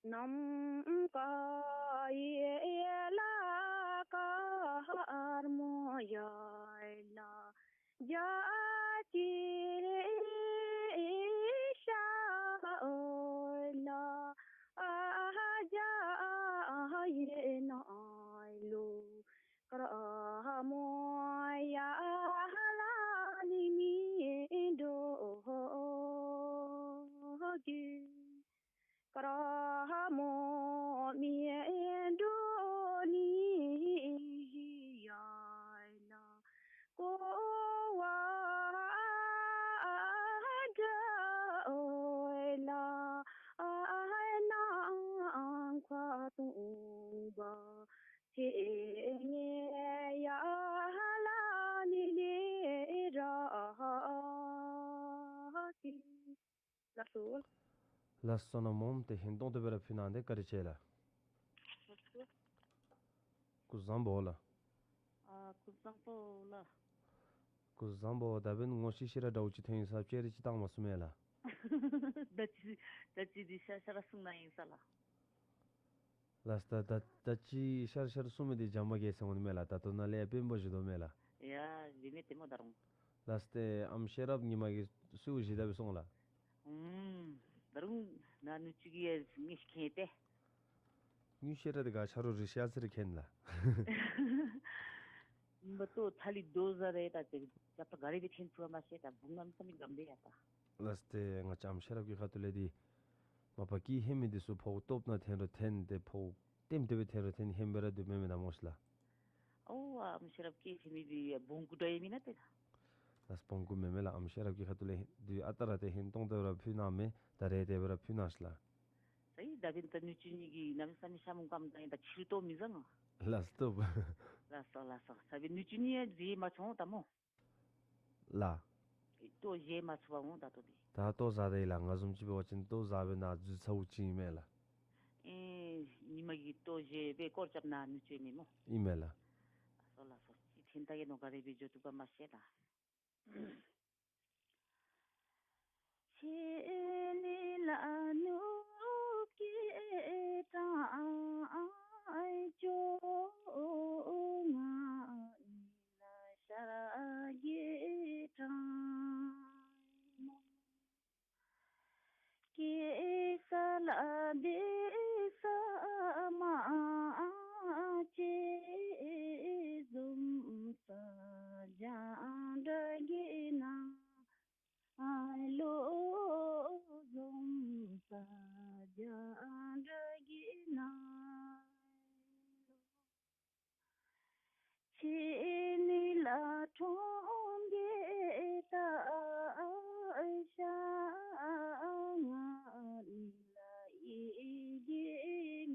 ནམ་མཁའ་ཡན་ལག་དཀར་མོ་ཡན་ལག་འཇའ་ཆི་ཤར་འོད་ལ་འཇའ་ཡལ་ནང་ལུ་ཀརྨ་ཡ་ལ་ལི་མི་འགྲོ་གི། ཀརྨ་མི་འགྲོ་ནི་ཡ་ལ་ཀོ་བ་འདྲ་འོད་ལ་ནམ་མཁའ་སྟོང་པ་ཆེ་ངེ་ཡ་ལ་ནི་ལི་ར་ཏི། ལགས་སོ། ལགས་སོ་ན་མོམ། ཏེ་ཧིང་སྟོང་ཏོ་སྦེ་ར་ཕུལ་གནང་སྟེ་བཀའ་དྲིན་ཆེ་ལགས། ལགས་སོ། སྐུ་གཟུགས་བཟང་པོ་ལགས། ཨ་སྐུ་གཟུགས་བཟང་པོ་ལགས། སྐུ་གཟུགས་བཟང་པོ། ད་འབདན་ངོ་ཤེས་ཤེས་ར་འདྲཝ་ཅིག་ཐོན་ཡི་ས་ཅེ་རི་ཅིག་བཏང་མ་ཚུགས་མས་ལགས། ད་ཅི་ད་ཅི་འདི་ཤར་ཤར་ར་གསུང་གནང་ཡི་ས་ལགས། ལགས་ད་ད་ད་ཅི་ཤར་ཤར་གསུང་མི་འདི་འཇམ་པ་གེ་ཟེར་འོང་ནི་མས་ལགས། ད་ལྟོ་ནཱ་ལས་དཔོན་པོ་བཞུགས་དོ་མས་ལགས། ཡ་བཞུགས་མི་ཏེ་མོ་ད་རུང་། ལགས་ཏེ་ཨམ་ཤེས་རབ་ཉི་མ་གིས་སུ་བཞེས་ད་སྦེ་སོང་ལགས། ཨུམ་ད་རུང་ནཱ་ནུ་གཅིག་གིས་ངེ་ཤེས་མཁན་ཏེ། ངེ་ཤེས་ར་དེ་ག་ཆ་རོགས་རི་ཤ་ཟེར་མཁན་ལགས། མ་གཏོགས་ཐ་ལི་རྡོ་ཟ་རེ་ད་ཏེ་ཡ་ད་ག་རེ་སྦེ་འཐེན་ཚུགས་མ་ཤེས། ད་བུང་ནམ་ས་མི་གམ་སྦེ་ཡ་ད། ལགས་ཏེ་ང་བཅས་ཨམ་ཤེས་རབ་ཀྱི་ཁ་ཐུག་ལས་འདི་མ་པ་ཀི་ཧེ་མི་འདི་ཚུ་ཕོཝ་སྟོབས་ནང་འཐེན་རུང་འཐེན་ཏེ་ཕོཝ་ལྟེམ་ལྟེ་སྦེ་འཐེན་རུང་འཐེན་ཧེ་མི་ར་དུ་མེན་མེན་ན་མོ་ཤིག་ལགས། ཨོ་ཨམ་ཤེས་རབ་ཀྱི་ཧེ་མི་འདི་བོང་ཀུ་འདྲ་ཡོད་མེན་ན་ཏེ། ལགས་བོང་ཀུ་མེན་མེན་ལགས། ཨམ་ཤེས་རབ་ཀྱི་ཁ་ཐུག་ལས་འདི་ཨ་རྟག་ར་ཏེ་ཧིང་སྟོང་ཏོ་ར་ཕུལ་གནང་མས། ད་རེས་དེ་སྦེ་ར་ཕུལ་གནང་ཤིག་ལགས། ད་ཡི་ད་འབདན་ད་ནུ་གཅུང་གཉིས་ཀྱིས་གནམ་མེད་ས་མེད་ཤ་མུང་ཀམ་ད་ཡི་ད་ཕྱི་རུ་ལྟོ་མི་བཟའ་ང་། ལགས་སོ་ལྟོ། ལགས་སོ་ལགས་སོ། ད་འབདན་ནུ་གཅུང་གཉིས་ཡང་བཞེས་མ་ཚུགས་ད་མོ། ལགས། ལྟོ་བཞེས་མ་ཚུགས་པ་འོང་ད་ལྟོ་འདི། ད་ལྟོ་བཟའ་དེ་ལགས། ང་བཟུམ་ཅིག་འབད་བ་ཅིན་ལྟོ་བཟའ་བའི་ནང་འཛུལ་ཚརཝ་ཅིག་ཨིན་མས་ལགས། ཨེ་ཉི་མ་གི་ལྟོ་བཞེས་སྦེ་སྐོར་རྐྱབ་ནི་ནུ་གཅུང་མེན་མོ། ཨིན་མས་ལགས། ལགས་སོ་ལགས་སོ། ཅིག་འཐེན་ད་གེ་ནོ་ག་རེ་སྦེ་འགྱོ་བཏུབ་ག་མ་ཤེས་ད། ཁྱེད་ནི་ལ་ནུབ་ཀྱི་གྲང་ཅོག་ང་ནི་ལ་ཤར་གྱི་གྲང་མོ། གེ་སར་ལ་འདི་ས་མ་ཅིག་བཟུམ་ས་རྒྱང་གྲགས་ཀྱི་ནང་ལུ་བཟུམ་ས་རྒྱང་གྲགས་ཀྱི་ནང་ལུ། ཁྱེད་ནི་ལ་ཁྲོམ་གྱི་སྟག་ཤར་ང་ནི་ལ་ཡི་གེ་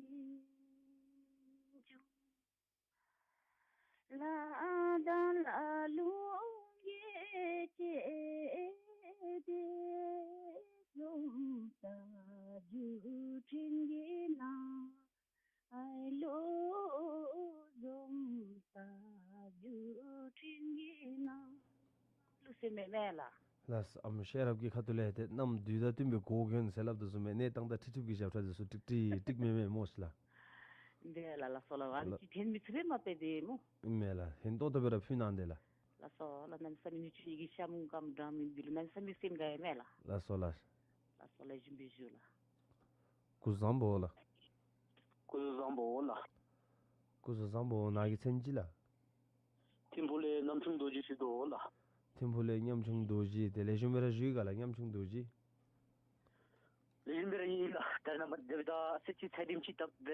མི་འབྱུང་། ལ་དང་ལ་ལུང་གི་ལྕེ་དེ་བཟུམ་ས་རྒྱུ་འཕྲིན་གྱི་ནང་ལུ་བཟུམ་ས་རྒྱུ་འཕྲིན་གྱི་ནང་ལུ་ཟེར་མེན་མེན་ལགས། ལགས་ཨམ་ཤེས་རབ་ཀྱི་ཁ་ཐུག་ལས་ཏེ་གནམ་དུས་དང་བསྟུན་པའི་གོ་གྱོན་ཟེར་སླབ་དོ་བཟུམ་སྦེ་གནས་སྟངས་དང་འཁྲིལ་འཁྲིལཝ་གི་ཞབས་ཁྲ་འདི་ཚུ་ཀྲིག་ཀྲི་ཀྲིག་མེན་མེན་མོ་ཤིག་ལགས། འདི་ལགས་ལགས་སོ་ལགས། ཨ་ལགས། ཅིག་འཐེན་མི་ཚུགས་པས་མ་པ་འདི་མོ། ཨིན་མས་ལགས། ཧིང་སྟོང་ཏོ་སྦེ་ར་ཕུལ་གནང་སྟེ་ལགས། ལགས་སོ་ལགས། གནམ་མེད་ས་མེད་ནུ་གཅུང་གཉིས་ཀྱི་ཤ་མུང་ཀམ་འགྲངས་མི་འདི་ལུ་གནམ་མེད་ས་མེད་སེམས་དགའ་ཡི་མས་ལགས། ལགས་སོ་ལགས། ལགས་སོ་ལགས། བཞུགས་པའི་བཞུགས་ལགས། སྐུ་གཟུགས་བཟང་པོ་ལགས། སྐུ་གཟུགས་བཟང་པོ་ལགས། སྐུ་གཟུགས་བཟང་པོ། ནཱ་གི་མཚན་ཅིག་ལགས། ཐིམ་ཕུག་ལས་རྣམ་འཕྲུལ་རྡོ་རྗེ་ཟེར་དོ་ལགས། ཐིམ་ཕུག་ལས་རྣམ་འཕྲུལ་རྡོ་རྗེ། ཏེ་ལེགས་ཤོམ་སྦེ་ར་བཞུགས་ཡི་ག་ལགས་རྣམ་འཕྲུལ་རྡོ་རྗེ། ལེགས་ཤོམ་སྦེ་ར་ཨིན་ལགས། ད་རེས་ནངས་པ་དེ་སྦེ་ད་ཚེས་གཅིག་ཚེས་བདུན་ཅིག་བཏབ་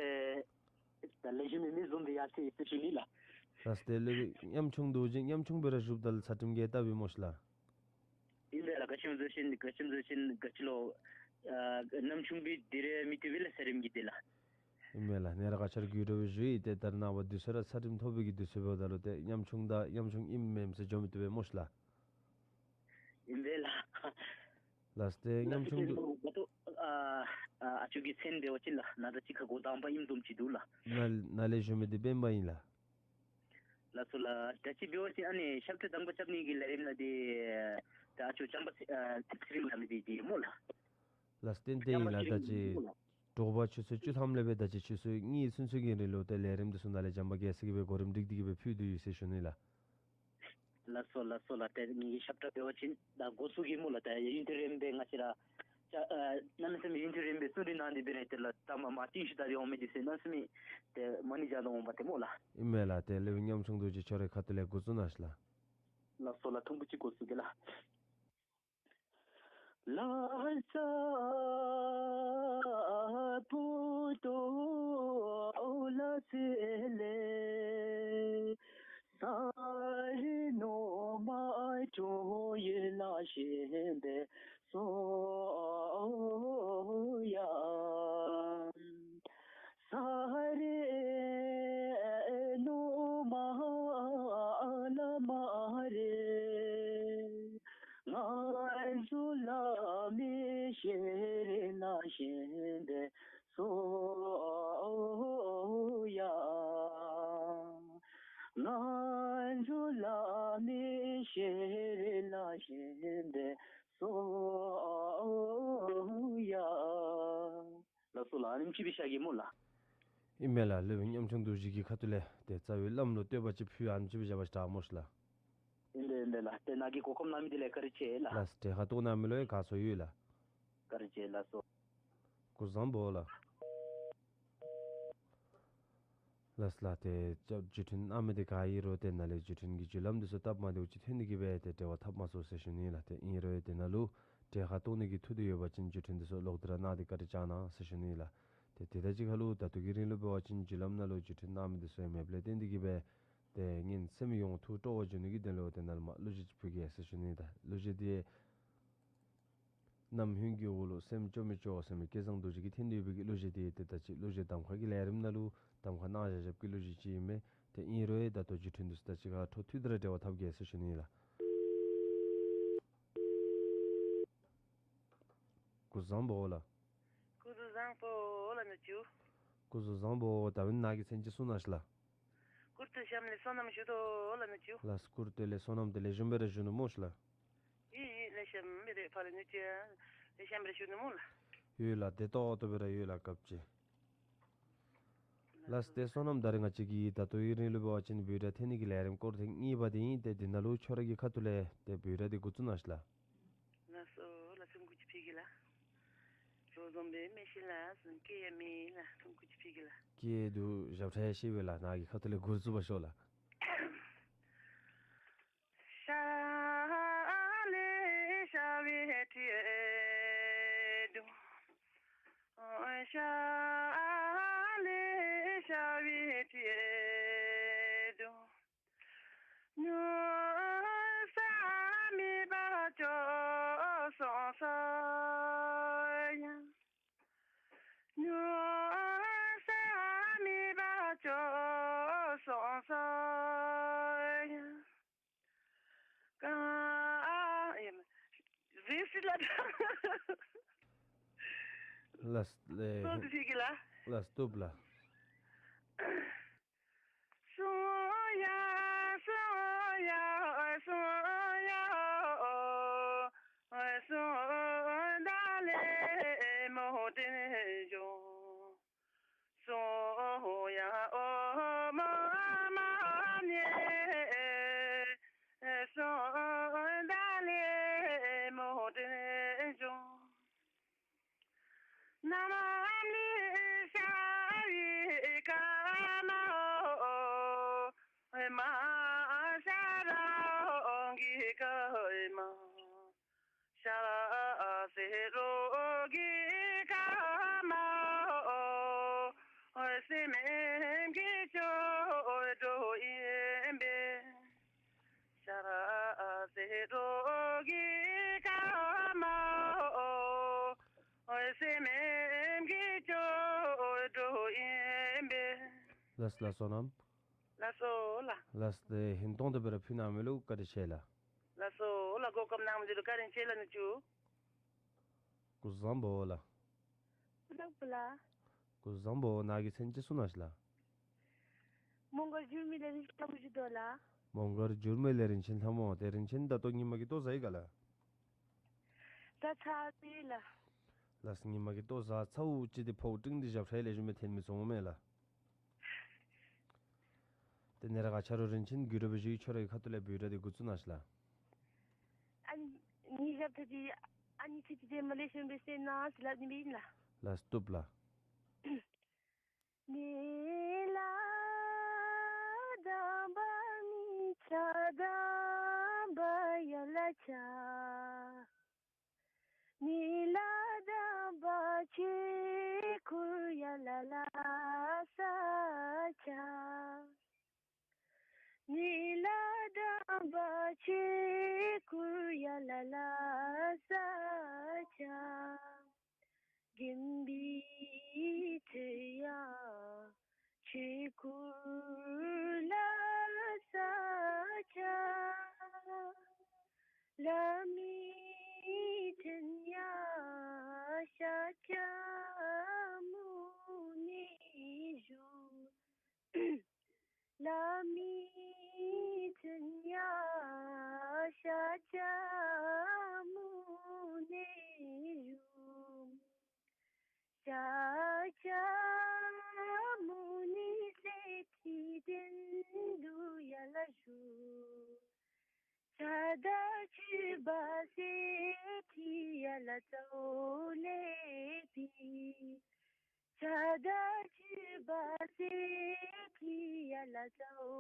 སྦེ། ད་ལེགས་ཤོམ་མེད་མི་བཟུམ་དེ་ཡར་སོང་ཡི་ཟེར་ཞུ་ནི་ལགས། ལགས་སོ། དེ་ལས་ཉམ་ཆུང་དུ་ཅིག་ཉམ་ཆུང་སྦེ་ར་བཞུགསཔ་ད་ལུ་ཚད་རིམས་ཀྱིས་བཏབ་པས་སྨོ་ཤིག་ལགས། ཨིན་པས་ལགས། ག་ཅི་སྨོ་ཟེར་བ་ཅིན་ག་ཅི་སྨོ་ཟེར་བ་ཅིན་ག་ཅི་ལོ། ཨ་ཉམ་ཆུང་སྦེ་དེ་རེ་མི་བཏུབ་པས་ལགས་ཚད་རིམས་ཀྱིས་དེ་ལགས། ཨིན་མས་ལགས། ནཱ་ར་ག་ཅི་ར་རྒུད་འགྲོ་སྦེ་བཞུགས་ཡི། ཏེ་ད་རེས་ནངས་པ་དུས་ཚོད་ར་ཚད་རིམས་མཐོ་པོའི་གི་དུས་ཚོད་འབདཝ་ད་ལུ་ཏེ་ཉམ་ཆུང་དང་ཉམ་ཆུང་ཨིནམ་མེནམ་ཟེར་འགྱོ་མི་བཏུབ་པས་སྨོ་ཤིག་ལགས། ཨིན་པས་ལགས། ལགས་སོ། ཏེ་ཉམ་ཆུང་དུ། ད་ལྟོ་ཨ་ཨ་ཨ་ཅུ་གི་མཚན་འབད་བ་ཅིན་ལགས་ན་ད་ཅི་ཁ་འགོ་དང་པ་ཨིནམ་བཟུམ་ཅིག་འདུག་ལགས། ན་ན་ལས་ཞུ་མི་འདི་སྤེན་པ་ཨིན་ལགས། ལགས་སོ་ལགས། ད་ཅི་འབད་བ་ཅིན་ཨ་ནི་ཞབས་ཁྲ་དང་པ་རྐྱབ་ནི་གི་ལས་རིམ་ནང་འདི་ད་ཨ་ཅུ་བྱམས་པ་ཨ་ཚེ་རིང་ལགས་མི་འདི་འདི་སྨོ་ལགས། ལགས་སོ། ཏན་ཏན་ཨིན་ལགས། ད་ཅི་དྲོ་པ་ཆུ་ཚོད་བཅུ་ཐམ་ལས་སྦེ་ད་ཅི་ཆུ་ཚོད་གཉིས་ཚུན་ཚོད་ཀྱི་རིང་ལུ་ཏེ་ལས་རིམ་འདི་ཚུ་ནཱ་ལས་བྱམས་པ་རྒྱལ་མཚན་གྱིས་སྦེ་གོ་རིམ་སྒྲིག་སྟེ་གི་སྦེ་ཕུལ་དོ་ཡོད་ཟེར་ཞུ་ནི་ལགས། ལགས་སོ་ལགས་སོ་ལགས། ཏེ་ངེ་གི་ཞབས་ཁྲ་འབད་བ་ཅིན་ད་འགོ་བཙུགས་ཀྱི་སྨོ་ལགས། ད་ཡུན་ཐུང་རན་པའི་ང་བཅས་ར་ཅ་ཨ་གནམ་མེད་ས་མེད་ཡུན་ཐུང་རན་པའི་གསུང་གྲོས་གནང་སྟེ་འབད་རུང་ཏེ་ལགས་ད་མ་མ་བཏུབ་ཤོས་ད་རེ་འོང་མི་འདི་ཟེར་གནམ་མེད་ས་མེད་ཏེ་མ་ཎི་བགྱང་དོ་འོང་པ་ཏེ་སྨོ་ལགས། ཨིན་མས་ལགས། དེ་ལས་ཉམ་ཆུང་དུ་ཅིག་ཁྱོད་རའི་ཁ་ཐུག་ལས་འགོ་བཙུགས་གནང་ཤིག་ལགས། ལགས་སོ་ལགས། ཐུང་ཀུ་ཅིག་འགོ་བཙུགས་གེ་ལགས། ལགས་སོ་ལགས། ཨ་ནེམ་ཅིག་སྦེ་བཞག་གེ་སྨོ་ལགས། ཨིན་མས་ལགས། སློབ་དཔོན་ཉམ་ཆུང་རྡོ་རྗེ་གི་ཁ་ཐུག་ལས་ཏེ་རྩ་བའི་བླམ་ལུ་བསྟོད་པ་ཅིག་ཕུལ་ཨ་ནེམ་ཅིག་སྦེ་བཞག་པ་ཅིན་དྲག་སྨོ་ཤིག་ལགས། ཨིན་པས་ཨིན་པས་ལགས། ཏེ་ནཱ་གིས་གོ་སྐབས་གནང་མི་འདི་ལས་བཀའ་དྲིན་ཆེ་ལགས། ལགས་སོ། ཏེ་ཁ་ཐུག་གནང་མི་ལུ་ཡང་དགའ་ཚོར་ཡོད་ལགས། བཀའ་དྲིན་ཆེ་ལགས་སོ། སྐུ་གཟུགས་བཟང་པོ་ལགས། ལགས་སོ་ལགས། ཏེ་བརྒྱུད་འཕྲིན་གནང་མི་འདི་ག་ཨིན་རུང་ཏེ་ནཱ་ལས་བརྒྱུད་འཕྲིན་གྱི་བརྒྱུད་ལམ་འདི་ཚུ་སྟབས་མ་བདེཝ་ཅིག་ཐོན་ནི་གིས་སྦེ་ཏེ་འབྲེལ་བ་འཐབ་མ་ཚུགས་ཟེར་ཞུ་ནི་ལགས། ཏེ་ཨིན་རུང་ཏེ་ནཱ་ལུ་གྲལ་ཁར་གཏོགས་ནི་གི་ཐུགས་འདོད་ཡོད་པ་ཅིན་བརྒྱུད་འཕྲིན་འདི་ཚུ་ལོག་སྟེ་ར་གནང་སྟེ་བཀའ་དྲིན་བསྐྱང་གནང་ཟེར་ཞུ་ནི་ལགས། ཏེ་དེ་དང་གཅིག་ཁར་ལུ་ད་ལྟོ་གི་རིང་ལུ་འབད་བ་ཅིན་བརྒྱུད་ལམ་ནང་ལུ་བརྒྱུད་འཕྲིན་གནང་མི་འདི་ཚུ་ཡང་མེདཔ་ལས་བརྟེན་ཏེ་གིས་སྦེ་ཏེ་ངན་སེམས་ཡོངས་ཐུགས་སྤྲོ་བ་འབྱུང་ནི་གི་དོན་ལུ་ཏེ་ནཱ་ལས་མར་གླུ་གཞས་ཅིག་ཕུལ་གེ་ཟེར་ཞུ་ནི་ད། གླུ་གཞས་འདི་རྣམ་སྨིན་གྱི་འོག་ལུ་སེམས་སྐྱོ་མི་སྐྱོ་ཟེར་མི་སྐལ་བཟང་རྡོ་རྗེ་གིས་འཐེན་ཏེ་ཡོད་པའི་གི་གླུ་གཞས་འདི་ཏེ་ད་ཅི་གླུ་གཞས་གདམ་ཁ་གི་ལས་རིམ་ནང་ལུ་གདམ་ཁ་གནང་བཞག་བཞགཔ་གི་གླུ་གཞས་ཅིག་ཨིན་མས། ཏེ་ཨིན་རུང་ད་ལྟོ་བརྒྱུད་འཕྲིན་འདི་ཚུ་ད་ཅི་ཁར་འཕྲོ་མཐུད་དེ་ར་འབྲེལ་བ་འཐབ་གེ་ཟེར་ཞུ་ནི་ལགས། སྐུ་གཟུགས་བཟང་པོ་ལགས། སྐུ་གཟུགས་བཟང་པོ་ལགས་ནུ་གཅུང་། སྐུ་གཟུགས་བཟང་པོ། ད་འབདན་ནཱ་གི་མཚན་ཅིག་གསུང་གནང་ཤིག་ལགས། སྐུར་སྟོད་ཤམ་ལས་བསོད་ནམས་ཞུ་དོ་ལགས་ནུ་གཅུང་། ལགས་སོ། སྐུར་སྟོད་ལས་བསོད་ནམས། དེ་ལེགས་ཤོམ་སྦེ་ར་བཞུགས་ནུག་སྨོ་ཤིག་ལགས། ཡེ་ཡེ་ལེགས་ཤོམ་སྦེ་ར་ཕར་ལས་ནུ་གཅུང་ལེགས་ཤོམ་སྦེ་ར་བཞུགས་ནུག་སྨོ་ལགས། ཡོད་ལགས། བདེ་ཏོག་ཏོ་སྦེ་ར་ཡོད་ལགས་སྐབས་ཅིག། ལགས་སོ། ཏེ་བསོད་ནམས། ད་རེས་ང་བཅས་ཀྱིས་ད་ལྟོའི་རིང་ལུ་འབད་བ་ཅིན་བོད་སྒྲ་འཐེན་ནི་གི་ལས་རིམ་སྐོར་ཐེངས་གཉིས་པ་འདི་ཨིན། ཏེ་འདི་ནང་ལུ་ཁྱོད་ར་གི་ཁ་ཐུག་ལས་ཏེ་བོད་སྒྲ་འདི་འགོ་བཙུགས་གནང་ཤིག་ལགས། ལགས་སོ་ལགས། ཐུང་ཀུ་ཅིག་ཕུལ་གེ་ལགས། རོགས་འཛོམས་སྦེ་མི་ཤེས་ལགས། སྐད་ཡང་མེད་ལགས། ཐུང་ཀུ་ཅིག་ཕུལ་གེ་ལགས། སྐད་འདུག། ཞབས་ཁྲ་ཡང་ཤེས་པས་ལགས། ནཱ་གི་ཁ་ཐུག་ལས་འགོ་བཙུགས་པར་ཤོག་ལགས། ག་ཨ་ཡེ་མ་ཟེར་སི་ལ་ད། ལགས་ལས། སོ་འདི་ཕུལ་གེ་ལགས། ལགས་སོ། བཏུབ་ལགས། ལགས་ལགས་སོ་ནམ། ལགས་སོ་ལགས། ལགས་ཏེ་ཧིང་སྟོང་དུ་སྦེ་ར་ཕུལ་གནང་མི་ལུ་བཀའ་དྲིན་ཆེ་ལགས། ལགས་སོ་ལགས། གོ་སྐབས་གནང་མི་འདི་ལུ་བཀའ་དྲིན་ཆེ་ལགས་ནུ་གཅུང་། སྐུ་གཟུགས་བཟང་པོ་ལགས། ལགས་པོ་ལགས། སྐུ་གཟུགས་བཟང་པོ། ནཱ་གི་མཚན་ཅི་གསུང་གནང་ཞུ་ལགས། མོང་སྒར་འགྱུར་མེད་ལས་རིན་ཆེན་ལྷ་མོ་ཞུ་དོ་ལགས། མོང་སྒར་འགྱུར་མེད་ལས་རིན་ཆེན་ལྷ་མོ། ཏེ་རིན་ཆེན་ད་ལྟོ་ཉིན་མ་གི་ལྟོ་བཟའ་ཡི་ག་ལགས། ད་ཚར་ཡི་ལགས། ལགས་ཉིན་མ་གི་ལྟོ་བཟའ་ཚརཝ་ཅིག་ཏེ་ཕོཝ་སྤྲིང་སྟེ་ཞབས་ཁྲ་ལེགས་ཤོམ་སྦེ་འཐེན་མི་ཚུགས་འོང་མས་ལགས། ཏེ་ནཱ་ར་ག་ཆ་རོགས་རིན་ཆེན་གུས་རབ་སྦེ་ཞུ་ཡི། ཁྱོད་ར་གི་ཁ་ཐུག་ལས་འབོད་སྒྲ་འདི་འགོ་བཙུགས་གནང་ཞུ་ལགས། ཨ་ནི་ཞབས་ཁྲ་འདི་ཨ་ནི་ཚིག་འདི་མ་ལེགས་ཤོམ་སྦེ་གསན་གནང་ཟེར་སླབ་ནི་སྦེ་ཨིན་ལགས། ལགས་བཏུབ་ལགས། ནཱི་ལ་དང་པ་མི་ཆ་དང་པ་ཡ་ལ་ཆ། ནཱི་ལ་དང་པ་ཆོས་སྐུ་ཡ་ལ་ལ་ས་ཆ། ནཱི་ལ་དང་པ་ཆོས་སྐུ་ཡ་ལ་ལ་ས་ཆ། དགོན་པའི་ཁྲོད་ཡང་ཆོས་སྐུ་ལ་ས་ཆ། ལྷ་མི་དྲན་ཡང་ཤཱཀྱ་མུ་ནེ་བཞུགས། ལྷ་མི་དྲན་ཡང་ཤཱཀྱ་མུ་ནེ་བཞུགས། ཤཱཀྱ་མུ་ནེ་ལྷའི་གདན་དུ་ཡ་ལ་བཞུགས། ཕྱག་དང་མཆོད་པ་ཟེར་ཏེ་ཡ་ལ་རྩ་བོ་ལས་ཕུལ། ཕྱག་དང་མཆོད་པ་ཟེར་ཏེ་ཡ་ལ་རྩ་བོ་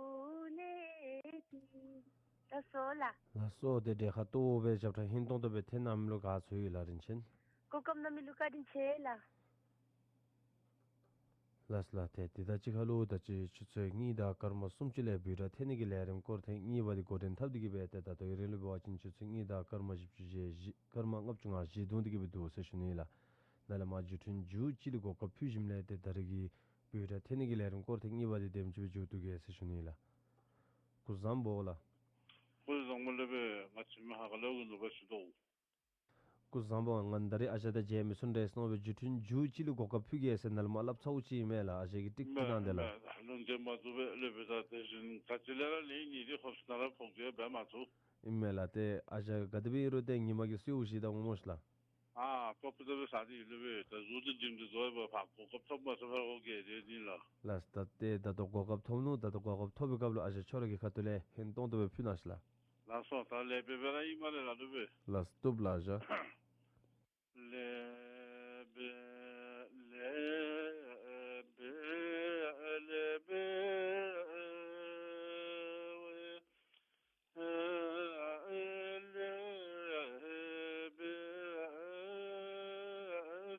ལས་ཕུལ། ལགས་སོ་ལགས། ལགས་སོ། ཏེ་དེ་ཁ་ཐུག་སྦེ་ཞབས་ཁྲ་ཧིང་སྟོང་དུ་སྦེ་འཐེན་གནང་མི་ལུ་དགའ་ཚོར་ཡོད་ལགས་རིན་ཆེན། གོ་སྐབས་གནང་མི་ལུ་བཀའ་དྲིན་ཆེ་ལགས། ལགས་ལགས། ཏེ་དེ་དང་གཅིག་ཁར་ལུ་ད་ཅི་ཆུ་ཚོད་གཉིས་དང་སྐར་མ་སུམ་ཅུ་ལས་འབོད་སྒྲ་འཐེན་ནི་གི་ལས་རིམ་སྐོར་ཐེངས་གཉིས་པ་འདི་འགོ་འདྲེན་འཐབ་སྟེ་གི་སྦེ་ཏེ་ད་ལྟོ་ཡུན་རིང་ལུ་འབད་བ་ཅིན་ཆུ་ཚོད་གཉིས་དང་སྐར་མ་བཞི་བཅུ་ཞེ་བཞི་སྐར་མ་ལྔ་བཅུ་ང་བཞི་བརྡུང་སྟེ་གི་སྦེ་འདུག་ཟེར་ཞུ་ནི་ལགས། ནཱ་ལས་མར་བརྒྱུད་འཕྲིན་མཇུག་ཅིག་ལུ་གོ་སྐབས་ཕུལ་ཞིནམ་ལས་ཏེ་ད་རེས་ཀྱི་འབོད་སྒྲ་འཐེན་ནི་གི་ལས་རིམ་སྐོར་ཐེངས་གཉིས་པ་འདི་དེམ་ཅིག་སྦེ་མཇུག་བསྡུ་གེ་ཟེར་ཞུ་ནི་ལགས། སྐུ་གཟུགས་བཟང་པོ་ལགས། སྐུ་གཟུགས་བཟང་པོ་ལགས། ང་བཅས་མི་ཧ་ག་ལས་གུ་ནུབ་པ་ཞུ་དོ། སྐུ་གཟུགས་བཟང་པོ། ང་ད་རེས་ཨ་ཞང་དང་མཇལ་མི་ཚུགས་དྲན་སོང་སྦེ་བརྒྱུད་འཕྲིན་མཇུག་ཅིག་ལུ་གོ་སྐབས་ཕུལ་གེ་ཟེར་ནཱ་ལས་མར་སླབ་ཚརཝ་ཅིག་ཨིན་མས་ལགས། ཨ་ཞང་གིས་ཏིག་ཏིག་གནང་སྟེ་ལགས། ལུང་བསྟན་མ་བཏུབ་པས་ལགས་པས། ད་དེ་བཞིན་ག་ཅི་ལས་ར་ལས་ནི་འདི་ཁོ་ནཱ་ར་ཕོག་སྟེ་འབད་མ་ཚུགས། ཨིན་མས་ལགས། ཏེ་ཨ་ཞང་ག་དེ་སྦེ་ཨིན་རུང་ཏེ་ཉིན་མ་གི་གསོལཝ་བཞེས་ད་འོང་སྨོ་ཤིག་ལགས། ཨ་ཏོག་ཏོ་སྦེ་ཟ་སྟེ་ཡོད་ལགས་པས། ད་གཟུགས་འདི་སྒྲིང་སྟེ་བཟོ་བའི་བར་གོ་སྐབས་ཐོབ་མ་ཚུགས་པར་འོང་གེ་དེ་ནི་ལགས། ལགས། ད་ཏེ་ད་ལྟོ་གོ་སྐབས་ཐོབ་ནུག། ད་ལྟོ་གོ་སྐབས་ཐོབ་པའི་སྐབས་ལུ་ཨ་ཞང་ཁྱོད་ར་གི་ཁ་ཐུག་ལས་ཧིང་སྟོང་དུ་སྦེ་ཕུལ་གནང་ཤིག་ལགས། ལགས་སོ། ད་ལེགས་པའི་སྦེ་ར་ཨིན་སྨ་རེ་ལགས་ལུ་སྦེ། ལགས་བཏུབ་ལགས་ཨ་ཞང་། ལེགས་པའི་ལེགས་པའི་ལེགས་པའི་ལེགས་པའི་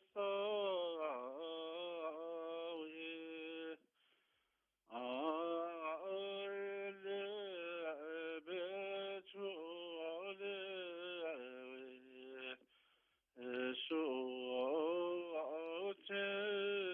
ས་བའི། ཨ་ལེགས་པའི་ཆུ་ལེགས་པའི་ཆུ་ཆེན།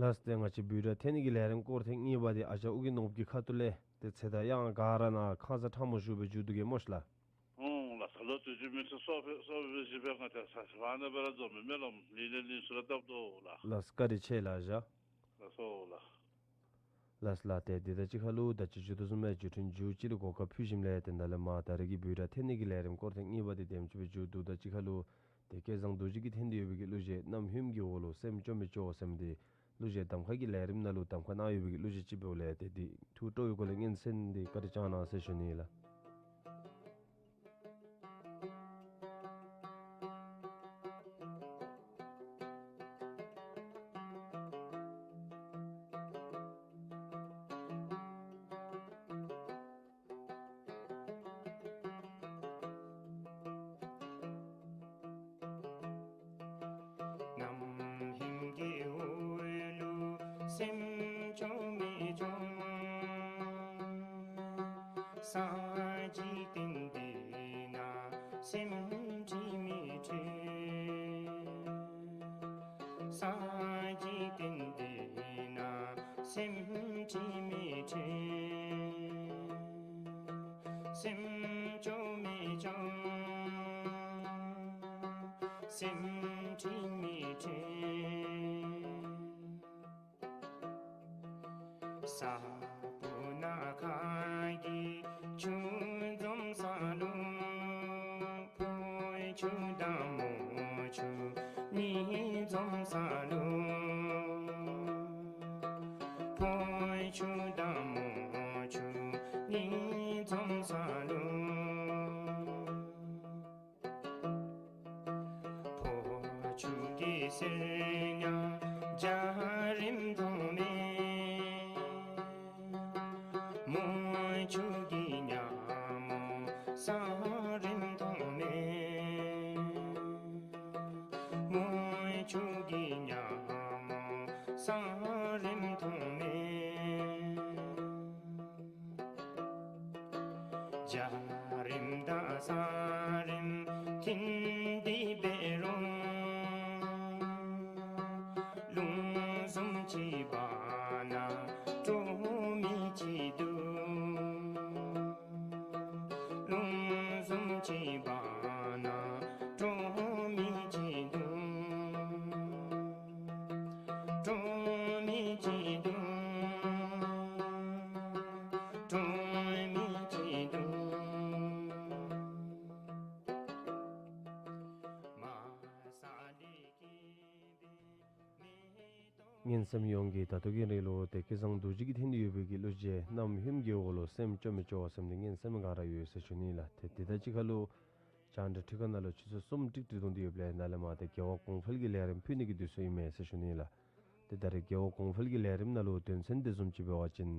ལགས། ཏེ་ང་བཅས་བུ་ར་འཐེན་ནི་གི་ལས་རིམ་སྐོར་ཐེངས་གཉིས་པ་འདི་ཨ་ཅག་ཨོ་རྒྱན་ནོར་བུ་གི་ཁ་ཐུག་ལས་ཏེ་ཚེ་ད་ཡང་ག་ར་ནཱ་ཁ་ཙ་ཁྲ་མོ་ཞུ་སྦེ་མཇུག་བསྡུ་གེ་སྨོ་ཤ་ལགས། ཨོང་ལགས། ད་ལོ་དུས་ཅི་མི་ཚེ་སོ་པེ་སོ་པེ་བཞི་པེ་ང་ཏེ་ས་ས་བ་ན་སྦེ་ར་འཛོམས་མི་མེ་ལོང་ལི་ལི་ལི་སུ་ར་སྟབས་དོ་ལགས། ལགས་བཀའ་དྲིན་ཆེ་ལགས་ཞག། ལགས་སོ་ལགས། ལགས་ལགས། ཏེ་འདི་ད་ཅི་ཁ་ལུ་ད་ཅི་མཇུག་བསྡུ་ཟུམ་མེ་མཇུག་ཐུན་མཇུག་ཅིག་ལུ་གོ་སྐབས་ཕུལ་ཞིནམ་ལས་ཏེ་ད་ལས་མར་ད་རེས་ཀྱི་བུ་ར་འཐེན་ནི་གི་ལས་རིམ་སྐོར་ཐེངས་གཉིས་པ་འདི་དེམ་ཅིག་སྦེ་མཇུག་བསྡུ། ད་ཅི་ཁ་ལུ་ཏེ་བསྐལ་བཟང་རྡོ་རྗེ་གིས་འཐེན་ཏེ་ཡོད་པའི་གི་གླུ་གཞས་རྣམ་གཡེང་གི་འོག་ལུ་སེམས་སྐྱོ་མི་སྐྱོ་ཟེར་མི་འདི་གླུ་གཞས་གདམ་ཁ་གི་ལས་རིམ་ནང་ལུ་གདམ་ཁ་གནང་ཡོད་པའི་གི་གླུ་གཞས་ཅིག་འབདཝ་ལས་ཏེ་འདི་ཐུགས་སྤྲོ་བའི་སྒོ་ལས་སྙན་གསན་འདི་བཀའ་དྲིན་བསྐྱང་གནང་ཟེར་ཞུ་ནི་ལགས། རྣམ་གཡེང་གི་འོག་ལུ་སེམས་སྐྱོ་མི་སྐྱོ། ས་འཇིག་རྟེན་འདི་ན་སེམས་ཁྲལ་མི་ཁྲལ། ས་འཇིག་རྟེན་འདི་ན་སེམས་ཁྲལ་མི་ཁྲལ། སེམས་སྐྱོ་མི་སྐྱོ། སེམས་ཁྲལ་མི་ཁྲལ། ས་སྤུ་ན་ཁ་གི་ཆུ་འཛོམས་ས་ལུ། ཕོ་ཆུ་དང་མོ་ཆུ་གཉིས་འཛོམས་ས་ལུ། ཕོ་ཆུ་དང་མོ་ཆུ་གཉིས་འཛོམས་ས་ལུ། ཕོ་ཆུ་གི་གསེར་ཉ་འཇའ་རིསམོ་མཐོང་མས། མོ་ཆུ་གི་ཉ་མོ་ས་རིསམོ་མཐོང་མས། མོ་ཆུ་གི་ཉ་མོ་ས་རིསམོ་མཐོང་མས། འཇའ་རིསམོ་དང་ས་རིསམོ་འཐེན་ཏེ་འབད་རུང་། རླུང་བཟུམ་ཅིག་འབག་ན་དཀྲོག་མི་ཅིག་འདུག། རླུང་བཟུམ་ཅིག་འབག་ན་དཀྲོག་མི་ཅིག་འདུག། དཀྲོག་མི་ཅིག་འདུག། དཀྲོག་མི་ཅིག་འདུག། མ་ས་ལི་ཀི་བི་མི་ཏོ། ངན་སེམས་ཡོངས་ཀྱིས་ད་ལྟོ་གི་རིང་ལུ་ཏེ་བསྐལ་བཟང་རྡོ་རྗེ་གིས་འཐེན་ཏེ་ཡོད་པའི་གི་གླུ་གཞས་རྣམ་གཡེང་གི་འོག་ལུ་སེམས་སྐྱོ་མི་སྐྱོ་ཟེར་མི་འདི་ངན་སེམས་ག་ར་ཡོད་ཟེར་ཞུ་ནི་ལགས། ཏེ་འདི་ད་ཅི་ཁ་ལུ་བྱང་འབྲི་ཁྲི་ཁ་ནང་ལུ་ཆུ་ཚོད་གསུམ་ཀྲིག་ཀྲི་ཐོན་ཏེ་ཡོདཔ་ལས་ནཱ་ལས་མར་ཏེ་རྒྱལ་བ་གོང་འཕེལ་གྱི་ལས་རིམ་ཕུལ་ནི་གི་དུས་ཚོད་ཨིན་མས་ཟེར་ཞུ་ནི་ལགས། ཏེ་ད་རེས་རྒྱལ་བ་གོང་འཕེལ་གྱི་ལས་རིམ་ནང་ལུ་དོན་ཚན་དེ་བཟུམ་ཅིག་འབད་བ་ཅིན་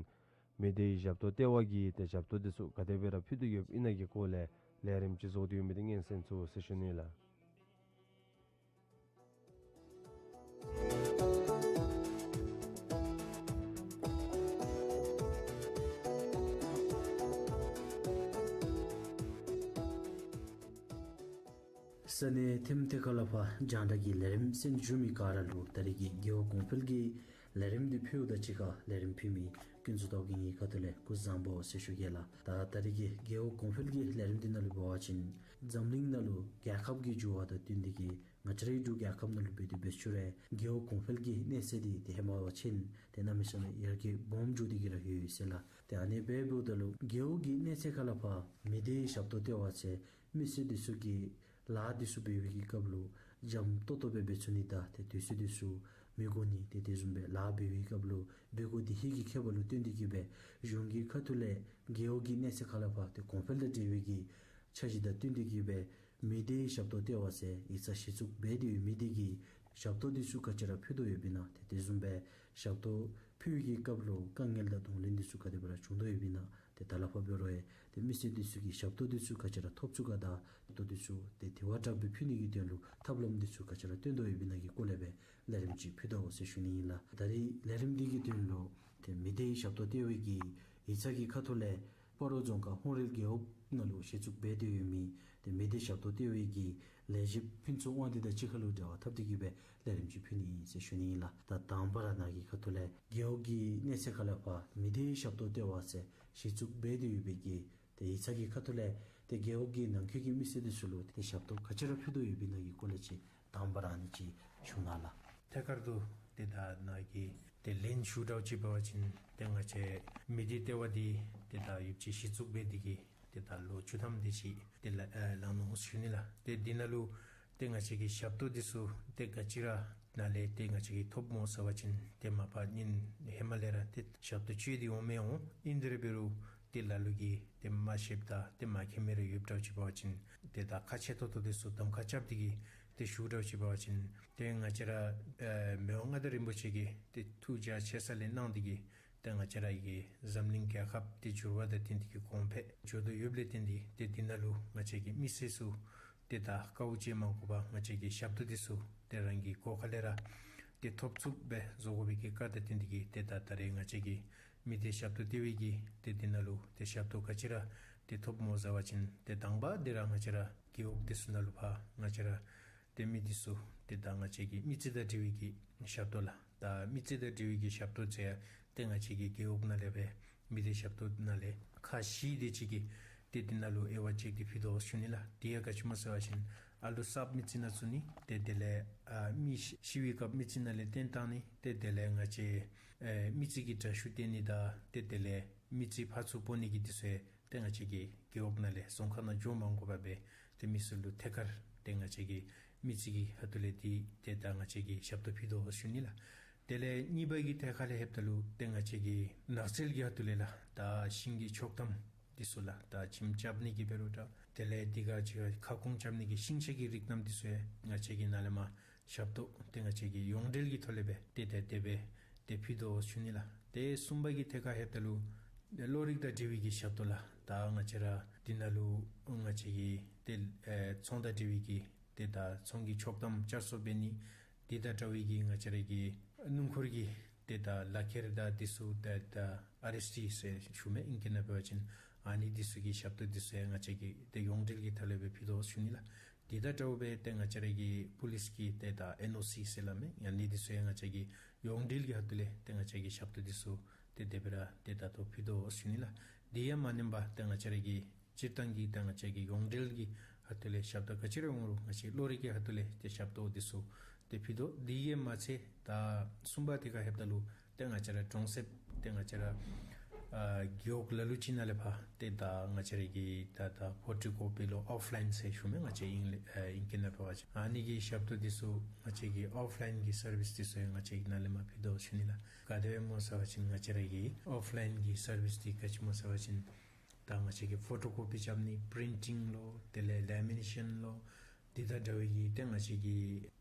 མི་སྡེའི་ཞབས་ཏོག་ལྟེ་བ་གིས་ཏེ་ཞབས་ཏོག་དེ་ཚུ་ག་དེ་སྦེ་ར་ཕུལ་དོ་ཡོདཔ་ཨིན་ན་གི་སྐོར་ལས་ལས་རིམ་ཅིག་བཟོ་སྟེ་ཡོད་མི་འདི་སྙན་གསན་ཚུགས་ཟེར་ཞུ་ནི་ལགས། ས་གནས་ཐེམ་ཐེ་ཁ་ལ་ཕར་རྒྱང་བསྒྲགས་ཀྱི་ལས་རིམ་གསན་བཞུགས་མི་ག་ར་ལུ་ད་རེས་ཀྱི་རྒྱལ་བ་གོང་འཕེལ་གྱི་ལས་རིམ་འདི་ཕུལཝ་ད་ཅིག་ཁར་ལས་རིམ་ཕུལ་མི་ཀུན་བཟང་སྟོབས་རྒྱས་ངེའི་ཁ་ཐུག་ལས་སྐུ་གཟུགས་བཟང་པོ་ཟེར་ཞུ་གེ་ལགས། ད་ད་རེས་ཀྱི་རྒྱལ་བ་གོང་འཕེལ་གྱི་ལས་རིམ་འདི་ནང་ལུ་འབད་བ་ཅིན་འཛམ་གླིང་ནང་ལུ་རྒྱལ་ཁབ་ཀྱི་འགྱུར་བ་དང་བསྟུན་ཏེ་གིས་ང་བཅས་རའི་འབྲུག་རྒྱལ་ཁབ་ནང་ལུ་འབད་དེ་འབད་ཚུགས་རུང་རྒྱལ་བ་གོང་འཕེལ་གྱི་གནས་ཚད་འདི་ཏེ་ཧེ་མ་བ་ཅིན་ཏེ་གནམ་མེད་ས་མེད་ཡར་རྒྱས་སྦོམ་འགྱོ་སྟེ་གིས་ར་ཡོད་ཡོད་ཟེར་ལགས། ཏེ་ཨ་ནི་སྦེ་འབདཝ་ད་ལུ་རྒྱལ་བ་གི་གནས་ཚད་ཁ་ལ་ཕར་མི་སྡེའི་ཞབས་ཏོག་ལྟེ་བ་ཟེར་མི་སེར་འདི་ཚུ་གིས་ལཱ་འདི་ཚུ་འབད་བའི་གི་སྐབས་ལུ་འཇམ་ཏོང་ཏོ་སྦེ་འབད་ཚུགས་ནི་དང་ཏེ་དུས་ཚོད་འདི་ཚུ་མི་དགོ་ནི་ཏེ་དེ་བཟུམ་སྦེ་ལཱ་འབད་བའི་སྐབས་ལུ་འབད་དགོཔ་འདི་ཧིང་གི་ཁྱད་པར་ལུ་བརྟེན་ཏེ་གིས་སྦེ་གཞུང་གི་ཁ་ཐུག་ལས་རྒྱལ་བ་གི་གནས་ཚད་ཁ་ལ་ཕར་ཏེ་གོང་འཕེལ་དང་འབྲེལ་བའི་གི་འཆར་གཞི་དང་བསྟུན་ཏེ་གིས་སྦེ་མི་སྡེའི་ཞབས་ཏོག་ལྟེ་བ་ཟེར་ཡིག་ཚང་གཞི་བཙུགས་འབད་དེ་ཡོད་མི་འདི་གིས་ཞབས་ཏོག་འདི་ཚུ་ག་ཅི་ར་ཕུལ་དོ་ཡོདཔ་ཨིན་ན་ཏེ་དེ་བཟུམ་སྦེ་ཞབས་ཏོག་ཕུལ་བའི་གི་སྐབས་ལུ་དཀའ་ངལ་དང་གདོང་ལེན་འདི་ཚུ་ག་དེ་སྦེ་ར་བྱུང་དོ་ཡོདཔ་ཨིན་ན་ཏེ་ད་ལས་ཕར་འབད་རུང་ཡང་ཏེ་མི་སེར་འདི་ཚུ་གིས་ཞབས་ཏོག་འདི་ཚུ་ག་ཅི་ར་ཐོབ་ཚུགས་ག་དང་ཞབས་ཏོག་འདི་ཚུ་ཏེ་དེ་བ་དྲག་སྦེ་ཕུལ་ནི་གི་དོན་ལུ་ཐབས་ལམ་འདི་ཚུ་ག་ཅི་ར་སྟོན་དོ་ཡོདཔ་ཨིན་ན་གི་སྐོར་ལས་སྦེ་ལས་རིམ་ཅིག་ཕུལ་དོ་ཟེར་ཞུ་ནི་ཨིན་ལགས། ད་རེས་ལས་རིམ་འདི་གི་དོན་ལུ་ཏེ་མི་སྡེའི་ཞབས་ཏོག་ལྟེ་བའི་གི་ཡིག་ཚང་གི་ཁ་ཐུག་ལས་ སྤ་རོ་རྫོང་ཁག་ཧོང་རལ་རྒེད་འོག་ནང་ལུ་གཞི་བཙུགས་འབད་དེ་ཡོད་མི་ཏེ་མི་སྡེ་ཞབས་ཏོག་ལྟེ་བའི་གི་ལས་བྱེདཔ་ཕུན་ཚོགས་དབང་འདུས་དང་གཅིག་ཁར་ལུ་འབྲེལ་བ་འཐབ་སྟེ་གི་སྦེ་ལས་རིམ་ཅིག་ཕུལ་ནི་ཨིན་ཟེར་ཞུ་ནི་ཨིན་ལགས། ད་དང་པ་ར་ནཱ་གི་ཁ་ཐུག་ལས་རྒེད་འོག་གི་གནས་ཚད་ཁ་ལས་ཕར་མི་སྡེ་ཞབས་ཏོག་ལྟེ་བ་ཟེར་གཞི་བཙུགས་འབད་དེ་ཡོད་པའི་གི་ཏེ་ཡིག་ཚང་གི་ཁ་ཐུག་ལས་ཏེ་རྒེད་འོག་གི་ནང་འཁོད་ཀྱི་མི་སེར་འདི་ཚུ་ལུ་ཏེ་ཞབས་ཏོག་ག་ཅི་ར་ཕུལ་དོ་ཡོདཔ་ཨིན་ན་གི་སྐོར་ལས་ཅིག་དང་པ་ར་ཨ་ནི་ཅིག་ཞུ་གནང་ལགས། ཐད་ཀར་དུ་ཏེ་ད་ནཱ་གི་ཏེ་ལན་ཞུ་འདྲཝ་ཅིག་འབད་བ་ཅིན་ཏེ་ང་བཅས་མི་སྡེ་ལྟེ་བ་འདི་ཏེ་ད་ཡོདཔ་ཅིག་གཞི་བཙུགས་འབད་དེ་གི་ཏེ་ད་ལོ་བཅུ་ཐམ་དེ་ཅིག་ཏེ་ལ་ཨེ་ལང་ནུག་ཟེར་ཞུ་ནི་ལགས། ཏེ་འདི་ནང་ལུ་ཏེ་ང་བཅས་ཀྱི་ཞབས་ཏོག་འདི་ཚུ་ཏེ་ག་ཅི་ར་ནཱ་ལས་ཏེ་ང་བཅས་ཀྱིས་ཐོབ་སྨོ་ཟེར་བ་ཅིན་ཏེ་མ་པ་ཉིནམ་ཧེ་མ་ལས་ར་ཏེ་ཞབས་ཏོག་སྤྱོད་དེ་འོང་མི་འོང་། ཨིན་དེ་ར་འབད་རུང་ཏེ་ལ་ལུ་གིས་ཏེ་མ་ཤེསཔ་དང་ཏེ་མ་མཁྱེན་མི་རེ་ཡོདཔ་འདྲཝ་ཅིག་འབད་བ་ཅིན་ཏེ་ད་ཁག་ཆེ་ཏོག་ཏོ་འདི་ཚུ་གདམ་ཁ་རྐྱབ་སྟེ་གི་ཏེ་ཞུ་འདྲཝ་ཅིག་འབད་བ་ཅིན་ཏེ་ང་བཅས་ར་ཨེ་མི་དབང་མངའ་བདག་རིན་པོ་ཆེ་གི་ཏེ་ཐུགས་རྗེ་ཆེ་ས་ལས་གནང་སྟེ་གི་ཏེ་ང་བཅས་ར་གི་འཛམ་གླིང་རྒྱལ་ཁབ་ཏེ་འགྱུར་བ་དང་བསྟུན་ཏེ་གི་གོང་འཕེལ་འགྱོ་དོ་ཡོདཔ་ལས་བརྟེན་ཏེ་ཏེ་འདི་ནང་ལུ་ང་བཅས་ཀྱི་མི་སེར་ཚུ་ཏེ་ད་དཀའཝ་སྤྱད་མ་དགོ་པར་ང་བཅས་ཀྱི་ཞབས་ཏོག་འདི་ཚུ་ཏེ་རང་གི་སྒོ་ཁ་ལས་ར་ཏེ་ཐོབ་ཚུགསཔ་སྦེ་བཟོ་དགོ་པའི་གི་བཀའ་དང་བསྟུན་ཏེ་གི་ཏེ་ད་ད་རེས་ང་བཅས་ཀྱི་མི་སྡེ་ཞབས་ཏོག་ལྟེ་བའི་གི་ཏེ་འདི་ནང་ལུ་ཏེ་ཞབས་ཏོག་ག་ཅི་ར་ཏེ་ཐོབ་སྨོ་ཟེར་བ་ཅིན་ཏེ་དང་པ་འདི་ར་ང་བཅས་ར་རྒེད་འོག་འདི་ཚུ་ནང་ལུ་ཕར་ང་བཅས་ར་ཏེ་མི་འདི་ཚུ་ཏེ་ད་ང་བཅས་ཀྱི་མི་རྩིས་དང་འབྲེལ་བའི་གི་ཞབས་ཏོག་ལགས། ད་མི་རྩིས་དང་འབྲེལ་བའི་གི་ཞབས་ཏོག་ཟེར་ཏེ་ང་བཅས་ཀྱི་རྒེད་འོག་ནང་ལས་སྦེ་མི་སྡེ་ཞབས་ཏོག་ནང་ལས་ཁག་བཞི་དེ་ཅིག་གི་ཏེ་འདི་ནང་ལུ་དབྱེ་བ་ཕྱེ་སྟེ་ཕུལ་དོ་ཟེར་ཞུ་ནི་ལགས། དེ་ཡང་ག་ཅི་སྨོ་ཟེར་བ་ཅིན་ཨ་ལུ་གསརཔ་མི་རྩིས་ནང་བཙུགས་ནི། ཏེ་དེ་ལས་ཨ་མི་ཤི་ཤི་བའི་སྐབས་མི་རྩིས་ནང་ལས་བཏོན་བཏང་ནི། ཏེ་དེ་ལས་ང་བཅས་ཨེ་མི་རྩིས་ཀྱི་འདྲ་བཤུས་བཏོན་ནི་དང་ཏེ་དེ་ལས་མི་རྩིས་ཕར་ཚུར་སྤོ་ནི་གི་འདི་ཚུ་ཡང་ཏེ་ང་བཅས་ཀྱི་རྒེད་འོག་ནང་ལས་རྫོང་ཁག་ནང་འགྱོ་མ་དགོ་པར་སྦེ་ཏེ་མི་སེར་ལུ་ཐད་ཀར་ཏེ་ང་བཅས་ཀྱི་མི་རྩིས་ཀྱི་ཁ་ཐུག་ལས་འདི་ཏེ་ད་ང་བཅས་ཀྱིས་ཞབས་ཏོག་ཕུལ་དོ་ཟེར་ཞུ་ནི་ལགས། དེ་ལས་གཉིས་པ་གི་ཐད་ཁ་ལས་ལྷོདཔ་ད་ལུ་ཏེ་ང་བཅས་ཀྱི་ནགས་ཚལ་གྱི་ཁ་ཐུག་ལས་ལགས། ད་ཤིང་གི་ཆོག་ཐམ་འདི་ཚུ་ལགས། ད་ཁྱིམ་རྐྱབ་ནི་གི་འབད་རུང་འདྲ། དེ་ལས་འདི་ག་ཅི་ཁ་སྐོང་རྐྱབ་ནི་གི་ཤིང་ཆས་ཀྱི་རིགས་རྣམས་འདི་ཚུ་ཡང་ང་བཅས་ཀྱིས་ནཱ་ལས་མར་ཞབས་ཏོག་ཏེ་ང་བཅས་ཀྱིས་ཡོངས་འབྲེལ་གྱི་ཐོག་ལས་སྦེ་ཏེ་ཏེ་དེ་སྦེ་ཏེ་ཕུལ་དོ་ཟེར་ཞུ་ནི་ལགས། ཏེ་གསུམ་པ་གི་ཐད་ཁ་ལྷོདཔ་ད་ལུ་ཏེ་གློག་རིག་དང་འབྲེལ་བའི་གི་ཞབས་ཏོག་ལགས། ད་ང་བཅས་ར་འདི་ནང་ལུ་ང་བཅས་ཀྱི་ཏེ་ཨེ་ཚོང་དང་འབྲེལ་བའི་གི་ཏེ་ད་ཚོང་གི་ཆོག་ཐམ་བསྐྱར་གསོ་འབད་ནི། འདི་དང་འདྲ་བའི་གི་ང་བཅས་ར་གི་སྣུམ་འཁོར་གྱི་ཏེ་ད་ལག་ཁྱེར་དང་འདི་ཚུ་ཏེ་ད་ཨར་ཨེས་ཊི་ཟེར་ཞུ་མི་ཨིང་སྐད་ནང་འབད་བ་ཅིན་ཨ་ནི་འདི་ཚུ་གི་ཞབས་ཏོག་འདི་ཚུ་ཡང་ང་བཅས་ཀྱིས་ཏེ་ཡོངས་འབྲེལ་གྱི་ཐོག་ལས་སྦེ་ཕུལ་དོ་ཟེར་ཞུ་ནི་ལགས། འདི་དང་འདྲཝ་སྦེ་ཏེ་ང་བཅས་ར་གི་པོ་ལིསི་གི་ཏེ་ད་ཨེན་ཨོ་སི་ཟེར་སླབ་མི་ཨ་ནི་འདི་ཚུ་ཡང་ང་བཅས་ཀྱིས་ཡོངས་འབྲེལ་གྱི་ཁ་ཐུག་ལས་ཏེ་ང་བཅས་ཀྱིས་ཞབས་ཏོག་འདི་ཚུ་ཏེ་དེ་སྦེ་ར་ཏེ་ད་ལྟོ་ཕུལ་དོ་ཟེར་ཞུ་ནི་ལགས། འདི་ཡང་མ་ཉམས་པར་ཏེ་ང་བཅས་ར་གི་སྤྱིར་བཏང་གི་ཏེ་ང་བཅས་ཀྱི་ཡོངས་འབྲེལ་གྱི་ཁ་ཐུག་ལས་ཞབས་ཏོག་ག་ཅི་ར་འོང་རུང་ང་བཅས་གློག་རིག་གི་ཁ་ཐུག་ལས་ཏེ་ཞབས་ཏོག་འདི་ཚུ་ཏེ་ཕུལ་དོ། འདི་གིས་མ་ཚད་ད་གསུམ་པ་འདི་ཁར་ལྷོདཔ་ད་ལུ་ཏེ་ང་བཅས་ར་གྲོང་གསེབ་ཏེ་ང་བཅས་ར་ཨ་རྒེད་འོག་ལ་ལུ་ཅིག་ནང་ལས་ཕར་ཏེ་ད་ང་བཅས་ར་གི་ད་ད་ཕོ་ཊོ་ཀོ་པི་ལོ་ཨོཕ་ལའིན་ཟེར་ཞུ་མི་ང་བཅས་ཨིང་ཨ་ཨིང་སྐད་ནང་འབད་བ་ཅིན་ཨ་ནི་གི་ཞབས་ཏོག་འདི་ཚུ་ང་བཅས་ཀྱི་ཨོཕ་ལའིན་གྱི་སར་བིསི་འདི་ཚུ་ཡང་ང་བཅས་ཀྱིས་ནཱ་ལས་མར་ཕུལ་དོ་ཟེར་ཞུ་ནི་ལགས། ག་དེ་སྦེ་སྨོ་ཟེར་བ་ཅིན་ང་བཅས་ར་གི་ཨོཕ་ལའིན་གྱི་སར་བིསི་འདི་ག་ཅི་སྨོ་ཟེར་བ་ཅིན་ད་ང་བཅས་ཀྱིས་ཕོ་ཊོ་ཀོ་པི་རྐྱབ་ནི་པི་རིན་ཊིང་ལོ་དེ་ལས་ལེ་མི་ནེ་ཤཱན་ལོ་འདི་དང་འདྲ་བའི་གི་ཏེ་ང་བཅས་ཀྱི་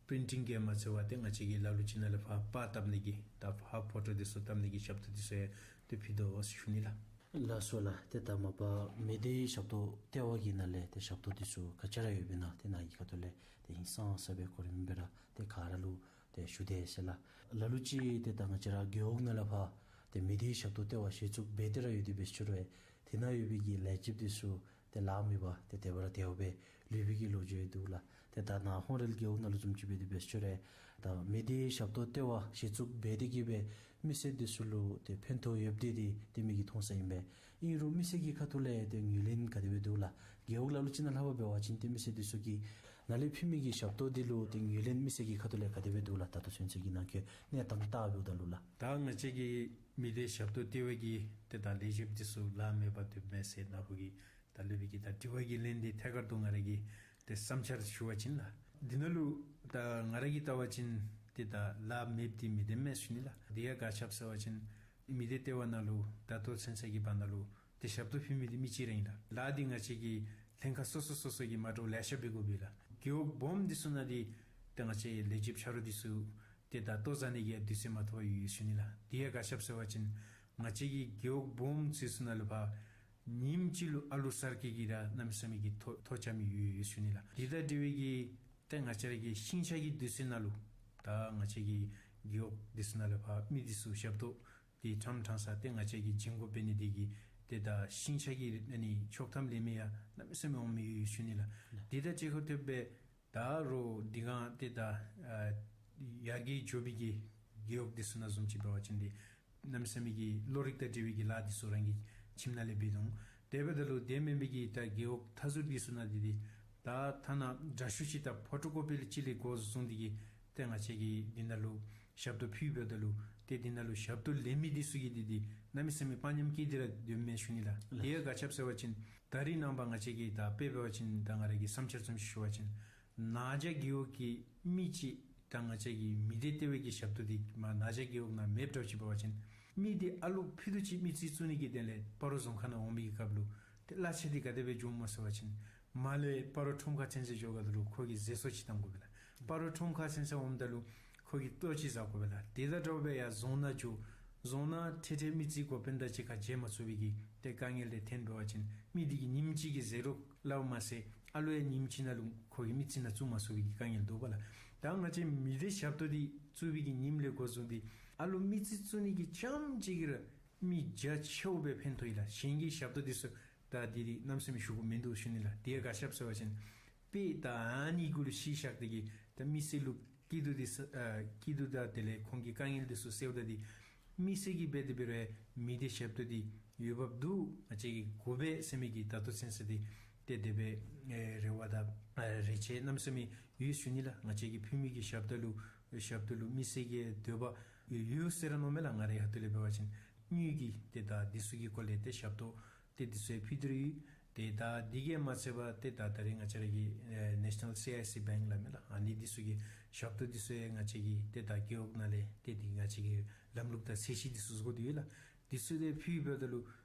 པི་རིན་ཊིང་གིས་མ་ཚད་པར་ཏེ་ང་བཅས་ཀྱིས་ལ་ལུ་ཅིག་ནང་ལས་ཕར་པར་བཏབ་ནི་གི་ད་ཕར་ཕོ་ཊོ་འདི་ཚུ་བཏབ་ནི་གི་ཞབས་ཏོག་འདི་ཚུ་ཡང་ཏེ་ཕུལ་དོ་ཟེར་ཞུ་ནི་ལགས། ལགས་སོ་ལགས། ཏེ་ད་མ་པ་མི་སྡེ་ཞབས་ཏོག་ལྟེ་བ་གི་ནང་ལས་ཏེ་ཞབས་ཏོག་འདི་ཚུ་ག་ཅི་ར་ཡོདཔ་ཨིན་ན་ཏེ་ནཱ་གི་ཁ་ཐུག་ལས་ཏེ་ཧིང་སངས་ས་སྦེ་གོ་རིམ་སྦེ་ར་ཏེ་ག་ར་ལུ་ཏེ་ཞུ་དེས་ཟེར་ལགས། ལ་ལུ་ཅིག་ཏེ་ད་ང་བཅས་ར་རྒེད་འོག་ནང་ལས་ཕར་ཏེ་མི་སྡེ་ཞབས་ཏོག་ལྟེ་བ་གཞི་བཙུགས་འབད་དེ་ར་ཡོད་དེ་འབད་ཞུ་རུང་ཏེ་ནཱ་ཡོད་པའི་གི་ལས་བྱེདཔ་འདི་ཚུ་ཏེ་ལཱ་མེད་པར་ཏེ་དེ་སྦེ་ར་དེ་སྦེ་ལུས་པའི་གི་ལོ་རྒྱུས་འདུག་ལགས། ཏེ་ད་ནཱ་ཧོང་རལ་རྒེད་འོག་ནང་ལུ་བཟུམ་ཅིག་འབད་དེ་འབད་ཞུ་རུང་ད་མི་སྡེ་ཞབས་ཏོག་ལྟེ་བ་གཞི་བཙུགས་འབད་དེ་གི་སྦེ་མི་སེར་འདི་ཚུ་ལུ་ཏེ་ཕན་ཐོགས་ཡོདཔ་འདི་ཏེ་མིག་གིས་མཐོང་ས་ཨིན་པས། ཨིན་རུང་མི་སེར་གྱི་ཁ་ཐུག་ལས་ཏེ་ངོས་ལེན་ག་དེ་སྦེ་འདུག་ལགས། རྒེད་འོག་ལ་ལུ་ཅིག་ནང་ལྷོདཔ་འབད་བ་ཅིན་ཏེ་མི་སེར་འདི་ཚུ་གིས་ནཱ་ལས་ཕུལ་མི་གི་ཞབས་ཏོག་འདི་ལུ་ཏེ་ངོས་ལེན་མི་སེར་གྱི་ཁ་ཐུག་ལས་ག་དེ་སྦེ་འདུག་ལགས། ད་ལྟོ་ཚུན་ཚོད་ཀྱི་ནང་འཁོད་གནས་སྟངས་བལྟཝ་ད་ལུ་ལགས། ད་ང་བཅས་ཀྱི་མི་སྡེ་ཞབས་ཏོག་ལྟེ་བ་གི་ཏེ་ད་ལས་བྱེདཔ་འདི་ཚུ་ལཱ་མེད་པར་སྡོདཔ་མས་ཟེར་ནཱ་བུ་གིས་ད་ལུས་པའི་གི་ད་དྲི་བ་གི་ལན་འདི་ཐད་ཀར་དུ་ང་ར་གིས་ཏེ་བསམ་འཆར་ཞུ་བ་ཅིན་ལགས། འདི་ནང་ལུ་ད་ང་ར་གིས་བལྟ་བ་ཅིན་ཏེ་ད་ལཱ་མེདཔ་འདི་མི་བདེན་མས་ཟེར་ཞུ་ནི་ལགས། འདི་ཡང་ག་ཅི་སྦེ་ཟེར་བ་ཅིན་མི་སྡེ་ལྟེ་བ་ནང་ལུ་ད་ལྟོ་ཚུན་ཚོད་ཀྱི་བར་ན་ལུ་ཏེ་ཞབས་ཏོག་ཕུལ་མི་འདི་མི་གཅིག་ར་ཨིན་ལགས། ལཱ་འདི་ང་བཅས་ཀྱི་ལྷན་ཁག་སོ་སོ་སོ་སོ་གིས་མ་འདྲཝ་ལེ་ཤ་འབད་དགོ་པས་ལགས། རྒེད་འོག་སྦོམ་འདི་ཚུ་ནང་འདི་ཏེ་ང་བཅས་ལས་བྱེདཔ་ཆ་རོགས་འདི་ཚུ་ཏེ་ད་ལྟོ་བཟའ་ནི་གི་དུས་ཚོད་མ་ཐོབ་པར་ཡོད་ཟེར་ཞུ་ནི་ལགས། འདི་ཡང་ག་ཅི་སྦེ་ཟེར་བ་ཅིན་ང་བཅས་ཀྱི་རྒེད་འོག་སྦོམ་ཚུ་ཚུ་ནང་ལུ་ཕར་ཉིནམ་གཅིག་ལུ་ཨ་ལུ་གསར་སྐྱེས་ཀྱི་ར་གནམ་མེད་ས་མེད་ཀྱི་ཐོ་ཐོ་རྐྱབ་མི་ཡོད་ཡོད་ཟེར་ཞུ་ནི་ལགས། འདི་དང་འབྲེལ་བའི་གི་ཏེ་ང་བཅས་ར་གི་ཤིང་ཆས་ཀྱི་དུས་ཚོད་ནང་ལུ་ད་ང་བཅས་ཀྱི་རྒེད་འོག་འདི་ཚུ་ནང་ལུ་ཕར་མི་འདི་ཚུ་ཞབས་ཏོག་འདི་ཕྲང་ཕྲང་ས་ཏེ་ང་བཅས་ཀྱིས་བྱིན་དགོཔ་འབད་ནི་འདི་གིས་ ཏེ་ད་ཤིང་ཆ་གི་ཨ་ནི་ཆོག་ཐམ་ལེན་མི་ཡང་གནམ་མེད་ས་མེད་འོང་མི་ཡོད་ཡོད་ཞུ་ནི་ལགས། དེ་དང་གཅིག་ཁར་ཐུག་སྦེ་ད་རུང་འདི་གང་ཏེ་ད་ཨ་ཡར་རྒྱས་འགྱོ་བའི་གི་རྒེད་འོག་འདི་ཚུ་ནང་བཟུམ་ཅིག་འབད་བ་ཅིན་འདི་གནམ་མེད་ས་མེད་ཀྱི་བློ་རིག་དང་འབྲེལ་བའི་གི་ལཱ་འདི་ཚུ་རང་གི་ཁྱིམ་ནང་ལས་འབད་དོ་འོང་། དེ་འབདཝ་ད་ལུ་དེ་མེན་པའི་གི་ད་རྒེད་འོག་མཐའ་ཟུར་འདི་ཚུ་ནང་འདི་འདི་ད་ཐ་ན་འདྲ་བཤུས་ཅིག་དང་ཕོ་ཊོ་ཀོ་པི་ལས་ཅིག་ལས་འགོ་བཟུང་སྟེ་གི་ཏེ་ང་བཅས་ཀྱིས་འདི་ནང་ལུ་ཞབས་ཏོག་ཕུལ་འབདཝ་ད་ལུ་ཏེ་འདི་ནང་ལུ་ཞབས་ཏོག་ལེན་མི་འདི་ཚུ་གིས་འདི་འདི་གནམ་མེད་ས་མེད་དཔའ་ཉམས་སྐྱེས་ཏེ་ར་སྡོདཔ་མས་ཞུ་ནི་ལགས། དེ་ཡང་ག་ཅི་སྦེ་ཟེར་བ་ཅིན་ད་རེས་ནངས་པ་ང་བཅས་ཀྱིས་ད་དཔེ་འབད་བ་ཅིན་ད་ང་ར་གི་བསམ་འཆར་ཙམ་ཅིག་ཞུ་བ་ཅིན་ན་བྱ་རྒེད་འོག་གི་མི་ཅིག་ད་ང་བཅས་ཀྱི་མི་སྡེ་ལྟེ་བའི་གི་ཞབས་ཏོག་འདི་མ་ན་བྱ་རྒེད་འོག་ནང་མེདཔ་འདྲཝ་ཅིག་འབད་བ་ཅིན་མི་འདི་ཨ་ལུ་ཕུད་རྡོག་ཅིག་མི་རྩིས་བཙུགས་ནི་གི་དོན་ལས་སྤ་རོ་རྫོང་ཁག་ནང་འོང་མི་གི་སྐབས་ལུ་ཏེ་གླ་ཆ་འདི་ག་དེ་སྦེ་འགྱོཝ་སྨོ་ཟེར་བ་ཅིན་མར་ལས་སྤ་རོ་ཁྲོམ་ཁ་ཚུན་ཚོད་འགྱོ་སྒང་ད་ལུ་ཁོ་གིས་ཟད་སོ་ཅིག་བཏང་དགོ་པས་ལགས། སྤ་རོ་ཁྲོམ་ཁ་ཚུན་ཚོད་འོངམ་ད་ལུ་ཁོ་གིས་ལྟོ་ཅིག་བཟའ་དགོ་པས་ལགས། དེ་དང་འདྲཝ་སྦེ་ཡར་རྫོང་ནང་འགྱོ། རྫོང་ནང་ཁྲིག་ཁྲི་མི་རྩིས་འགོ་དཔོན་དང་གཅིག་ཁར་མཇལ་མ་ཚུགས་པའི་གི་ཏེ་དཀའ་ངལ་འདི་ཐོན་འབད་བ་ཅིན་མི་འདི་གིས་ཉིནམ་གཅིག་གི་ཟད་འགྲོ་སླབ་མ་ཚད་ཨ་ལུ་ཡང་ཉིནམ་གཅིག་ནང་ལུ་ཁོ་གི་མི་རྩིས་ནང་བཙུགས་མ་ཚུགས་པའི་གི་དཀའ་ངལ་འདུག་པ་ལགས། ད་ང་བཅས་མི་སྡེ་ཞབས་ཏོག་འདི་བཙུགས་པའི་གི་ཉིནམ་ལས་འགོ་བཟུང་སྟེ་ཨ་ལུ་མི་རྩིས་བཙུགས་ནི་གི་རྐྱངམ་ཅིག་གིས་ར་མི་བརྒྱ་ཆ་བརྒྱ་སྦེ་ཕན་ཐོགས་ཡི་ལགས། གཞན་གྱི་ཞབས་ཏོག་འདི་ཚུ་ད་འདི་འདི་གནམ་མེད་ས་མེད་ཞུ་དགོཔ་མིན་འདུག་ཞུ་ནི་ལགས། དེ་ཡང་ག་ཅི་སྦེ་ཟེར་བ་ཅིན་དཔེ་ད་ཨ་ནི་གུ་ལུ་གཞི་བཞག་སྟེ་གི་ད་མི་སེར་ལུ་སྐྱིད་སྡུག་འདི་ཚུ་ཨ་སྐྱིད་སྡུག་དང་དེ་ལས་ཁོང་གི་དཀའ་ངལ་འདི་ཚུ་སེལཝ་ད་འདི་མི་སེར་གྱིས་འབད་དེ་འབད་རུང་མི་སྡེ་ཞབས་ཏོག་འདི་འོས་འབབ་འདུག། ང་བཅས་ཀྱིས་དགོ་པས་ཟེར་མི་གི་ད་ལྟོ་ཚུན་ཚོད་འདི་ཏེ་དེ་སྦེ་ཨེ་རེ་བ་དང་ཨེ་རེ་ཆེ་གནམ་མེད་ས་མེད་ཡོད་ཞུ་ནི་ལགས། ང་བཅས་ཀྱིས་ཕུལ་མི་གི་ཞབས་ཏོག་ལུ་ཞབས་ཏོག་ལུ་མི་སེར་གྱི་འདོད་པ་ཡོད་ཟེར་ར་མནོཝ་མས་ལགས། ང་རའི་ཁ་ཐུག་ལས་འབད་བ་ཅིན་དངུལ་གྱི་ཏེ་ད་འདི་ཚུ་གི་སྐོར་ལས་ཏེ་ཞབས་ཏོག་ཏེ་འདི་ཚུ་ཡང་ཕུལ་ཏེ་ར་ཡོད། ཏེ་ད་འདི་གིས་མ་ཚད་པར་ཏེ་ད་ད་རེས་ང་བཅས་ར་གི་ཨེ་ནེ་ཤ་ནཱལ་སི་ཨའི་སི་བེངཀ་སླབ་མས་ལགས། ཨ་ནི་འདི་ཚུ་གི་ཞབས་ཏོག་འདི་ཚུ་ཡང་ང་བཅས་ཀྱིས་ཏེ་ད་རྒེད་འོག་ནང་ལས་ཏེ་འདི་ང་བཅས་ཀྱིས་ལམ་ལུགས་དང་ཚད་གཞི་འདི་ཚུ་བཟོ་སྟེ་ཡོད་ལགས། འདི་ཚུ་ཏེ་ཕུལ་འབདཝ་ད་ལུ་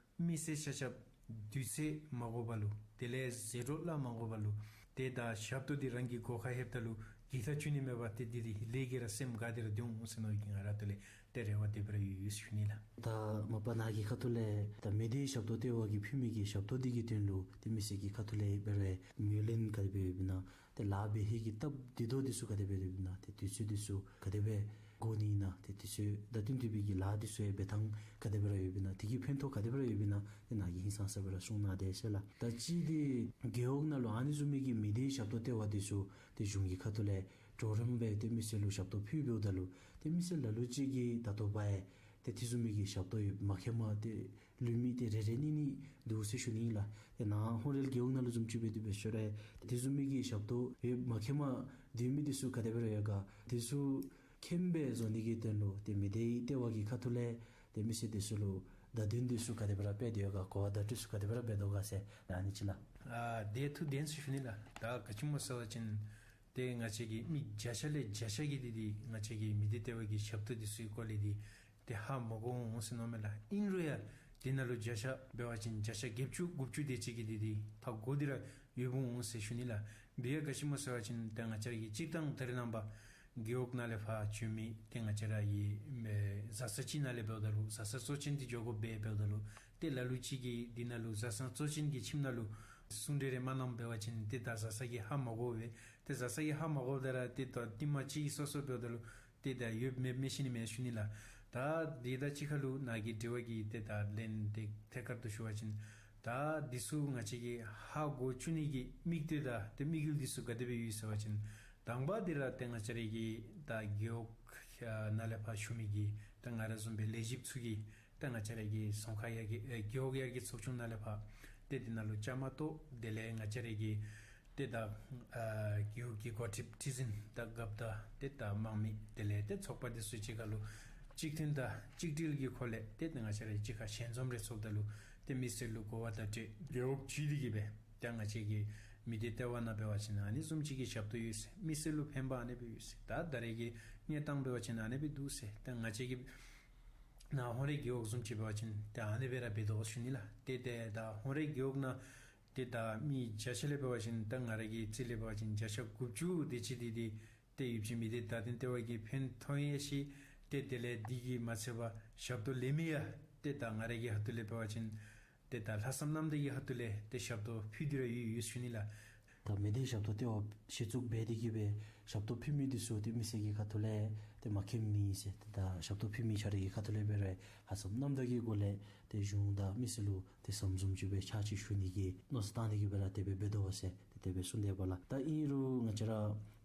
མི་སེར་ཆ་ཁྱབ་དུས་ཚོད་མ་འགོར་བ་ལུ་དེ་ལས་ཟད་འགྲོ་སླབ་མ་དགོ་པ་ལུ་ཏེ་ད་ཞབས་ཏོག་འདི་རང་གི་སྒོ་ཁར་ལྷོདཔ་ད་ལུ་གྱིས་ཐག་ཆོད་ནི་མེད་པར་ཏེ་འདི་འདི་ལས་ཀྱིས་ར་སེམས་དགའ་སྟེ་ར་སྡོད་འོང་ཟེར་མནོ་བའི་གི་ང་ར་ཐུགས་ལས་ཏེ་རེ་བ་དེ་སྦེ་ར་ཡོད་ཡོད་ཞུ་ནི་ལགས། ད་མ་པ་ནཱ་གི་ཁ་ཐུག་ལས་ད་མི་སྡེ་ཞབས་ཏོག་ལྟེ་བ་གིས་ཕུལ་མི་གི་ཞབས་ཏོག་འདི་གི་དོན་ལུ་ཏེ་མི་སེར་གྱི་ཁ་ཐུག་ལས་འབད་རུང་ངོས་ལེན་ག་དེ་སྦེ་ཡོདཔ་ཨིན་ན། ཏེ་ལཱ་འབད་ནི་གི་སྟབས་བདེ་ཏོག་འདི་ཚུ་ག་དེ་སྦེ་ཡོདཔ་ཨིན་ན། ཏེ་དུས་ཚོད་འདི་ཚུ་ག་དེ་སྦེ་འགོར་ནི་ཨིན་ན། ཏེ་དུས་ཚོད་དང་བསྟུན་ཏེ་སྦེ་གི་ལཱ་འདི་ཚུ་ཡང་འབད་ཐངས་ག་དེ་སྦེ་ར་ཡོདཔ་ཨིན་ན། དེ་གི་ཕན་ཐོགས་ག་དེ་སྦེ་ར་ཡོདཔ་ཨིན་ན། ཏེ་ནཱ་གིས་ཧིང་སངས་ས་སྦེ་ར་གསུང་གནང་དེ་ཤིག་ལགས། ད་ཅི་འདི་རྒེད་འོག་ནང་ལུ་ཨ་ནི་བཟུམ་མའི་གི་མི་སྡེ་ཞབས་ཏོག་ལྟེ་བ་འདི་ཚུ་ཏེ་གཞུང་གི་ཁ་ཐུག་ལས་གྲོགས་རམ་འབད་དེ་མི་སེར་ལུ་ཞབས་ཏོག་ཕུལ་འབདཝ་ད་ལུ་ཏེ་མི་སེར་ལ་ལུ་ཅིག་གིས་ད་ལྟོ་བར་ཡང་ཏེ་དེ་བཟུམ་མའི་གི་ཞབས་ཏོག་ཡོད་མ་ཁེ་མ་ཏེ་ལུས་མི་ཏེ་རེ་རེ་གཉིས་གཉིས་འདུག་ཟེར་ཞུ་ནི་ལགས། ཏེ་ནཱ་ཧོང་རལ་རྒེད་འོག་ནང་ལུ་བཟུམ་ཅིག་འབད་དེ་འབད་ཞུ་རུང་ཏེ་དེ་བཟུམ་མའི་གི་ཞབས་ཏོག་ཡོད་མ་ཁེ་མ་འདུག་མི་འདི་ཚུ་ག་དེ་སྦེ་ར་ཡོད་ག། འདི་ཚུ་མཁྱེན་པ་བཟོ་ནི་གི་དོན་ལུ་ཏེ་མི་སྡེ་ལྟེ་བ་གི་ཁ་ཐུག་ལས་ཏེ་མི་སེར་འདི་ཚུ་ལུ་བརྡ་དོན་འདི་ཚུ་ག་དེ་སྦེ་ར་འབད་དེ་ཡོད་ག། གོ་བ་བརྡ་སྤྲོད་ཚུ་ག་དེ་སྦེ་ར་འབད་དོ་ག་ཟེར་ཨ་ནི་ཅིག་ལགས། ཨ་དེ་ཐུགས་བདེན་ཟེར་ཞུ་ནི་ལགས། ད་ག་ཅི་སྨོ་ཟེར་བ་ཅིན་ཏེ་ང་བཅས་ཀྱི་མི་བརྒྱ་ཆ་ལས་བརྒྱ་ཆ་གིས་འདི་འདི་ང་བཅས་ཀྱི་མི་སྡེ་ལྟེ་བ་གི་ཞབས་ཏོག་འདི་ཚུ་གི་སྐོར་ལས་འདི་ཏེ་ཧ་མ་གོ་འོང་ཟེར་མནོཝ་མས་ལགས། ཨིན་རུང་ཡང་འདི་ནང་ལུ་བརྒྱ་ཆ་འབད་བ་ཅིན་བརྒྱ་ཆ་བརྒྱད་ཅུ་དགུ་བཅུ་དེ་ཅིག་གིས་འདི་འདི་ཧ་གོ་སྟེ་ར་ཡོདཔ་འོང་ཟེར་ཞུ་ནི་ལགས། འདི་ཡང་ག་ཅི་སྨོ་ཟེར་བ་ཅིན་ཏེ་ང་བཅས་ར་གི་སྤྱིར་བཏང་ད་རེས་ནངས་པ་རྒེད་འོག་ནང་ལས་ཕར་བྱོན་མི་ཏེ་ང་བཅས་ར་གི་ཨེ་བཟའ་ཚང་ཅིག་ནང་ལས་འབདཝ་ད་ལུ་བཟའ་ཚང་གཙོ་ཅན་འདི་འགྱོ་དགོ་པས། འབདཝ་ད་ལུ་ཏེ་ལ་ལུ་ཅིག་གིས་འདི་ནང་ལུ་བཟའ་ཚང་གཙོ་ཅན་གྱི་ཁྱིམ་ནང་ལུ་གསུང་གྲོས་རེ་མ་གནངམ་འབད་བ་ཅིན་ཏེ་ད་བཟའ་ཚང་གིས་ཧ་མ་གོ་བས། ཏེ་བཟའ་ཚང་གིས་ཧ་མ་གོཝ་ད་ར་ཏེ་ད་ཏེ་མ་གཅིག་གིས་སོ་སོ་འབདཝ་ད་ལུ་ཏེ་ད་ཡོདཔ་མེདཔ་མི་ཤེས་ནི་མས་ཞུ་ནི་ལགས། ད་འདི་དང་གཅིག་ཁར་ལུ་ནཱ་གི་དྲི་བ་གི་ཏེ་ད་ལན་ཏེ་ཐད་ཀར་དུ་ཞུ་བ་ཅིན་ད་འདི་ཚུ་ང་བཅས་ཀྱིས་ཧ་གོ་བཅུག་ནི་གི་དམིགས་གཏད་དང་ཏེ་དམིགས་ཡུལ་འདི་ཚུ་ག་དེ་སྦེ་ཡོད་ཟེར་བ་ཅིན་དང་པ་འདི་ར་ཏེ་ང་བཅས་ར་གི་ད་རྒེད་འོག་ནང་ལས་ཕར་བྱོན་མི་གི་ད་ང་ར་བཟུམ་སྦེ་ལས་བྱེདཔ་ཚུ་གིས་ད་ང་བཅས་ར་གི་རྫོང་ཁག་ཡར་རྒྱས་ཨེ་རྒེད་འོག་ཡར་རྒྱས་ཚོགས་ཆུང་ནང་ལས་ཕར་ཏེ་འདི་ནང་ལུ་བཅའ་མར་གཏོགས། དེ་ལས་ང་བཅས་ར་གི་ཏེ་ད་ཨ་རྒེད་འོག་གི་འགོ་ཁྲིདཔ་ཁྲི་འཛིན་དང་རྒཔོ་དང་ཏེ་ད་དམངས་མི་དེ་ལས་ཏེ་ཚོགས་པ་འདི་ཚུ་གཅིག་ཁར་ལུ་གཅིག་མཐུན་དང་གཅིག་སྒྲིལ་གྱི་ཁོག་ལས་ཏེ་ད་ང་བཅས་ར་གཅིག་ཁར་ཞལ་འཛོམས་རེ་ཚོགསཔ་ད་ལུ་ཏེ་མི་སེར་ལུ་གོ་བ་བརྡ་སྤྲོད་རྒེད་འོག་བརྒྱུད་དེ་གི་སྦེ་ཏེ་ང་བཅས་ཀྱི་མི་སྡེ་ལྟེ་བ་ནང་འབད་བ་ཅིན་ཨ་ནི་བཟུམ་ཅིག་གི་ཞབས་ཏོག་ཡོད་ཟེར། མི་སེར་ལུ་ཕན་པ་ཨ་ནི་སྦེ་ཡོད་ཟེར། ད་ད་རེས་ཀྱི་གནས་སྟངས་འབད་བ་ཅིན་ཨ་ནི་སྦེ་འདུག་ཟེར། ཏེ་ང་བཅས་ཀྱི་ནཱ་ཧོང་རལ་རྒེད་འོག་བཟུམ་ཅིག་འབད་བ་ཅིན་ཏེ་ཨ་ནི་སྦེ་ར་འབད་དོ་ཞུ་ནི་ལགས། ཏེ་ཏེ་ད་ཧོང་རལ་རྒེད་འོག་ནང་ཏེ་ད་མི་བརྒྱ་ཆ་ལས་འབད་བ་ཅིན་ད་ང་ར་གི་རྩིས་ལས་འབད་བ་ཅིན་བརྒྱ་ཆ་དགུ་བཅུ་དེ་ཅིག་འདི་འདི་ཏེ་ཡུལ་གྱི་མི་སྡེ་བརྡ་དོན་ལྟེ་བ་གིས་ཕན་ཐོགས་ཡང་ཤེས། ཏེ་དེ་ལས་འདི་གིས་མ་ཚད་པར་ཞབས་ཏོག་ལེན་མི་ཡང་ཏེ་ད་ང་ར་གི་ཁ་ཐུག་ལས་འབད་བ་ཅིན་ཏེ་ད་ལྷག་བསམ་རྣམ་དག་གི་ཁ་ཐུག་ལས་ཏེ་ཞབས་ཏོག་ཕུལ་ཏེ་ར་ཡོད་ཡོད་ཞུ་ནི་ལགས། ད་མི་སྡེའི་ཞབས་ཏོག་ལྟེ་བ་གཞི་བཙུགས་འབད་དེ་གིས་སྦེ་ཞབས་ཏོག་ཕུལ་མི་འདི་ཚུ་ཏེ་མི་སེར་གྱི་ཁ་ཐུག་ལས་ཏེ་མ་མཁྱེན་མི་ཟེར་ཏེ་ད་ཞབས་ཏོག་ཕུལ་མི་ཆ་ར་གི་ཁ་ཐུག་ལས་འབད་རུང་ཧ་སམ་རྣམ་དག་གི་སྒོ་ལས་ཏེ་གཞུང་དང་མི་སེར་ལུ་ཏེ་ཟམ་ཟུམ་ཅིག་སྦེ་ཕྱག་ཕྱིད་ཞུ་ནི་གི་མནོ་བསམ་བཏང་ནི་གི་སྦེ་ར་དེ་སྦེ་འབད་དོ་བ་ཟེར་ཏེ་དེ་སྦེ་གསུངས་དེས་པ་ལགས། ད་ཨིན་རུང་ང་བཅས་ར་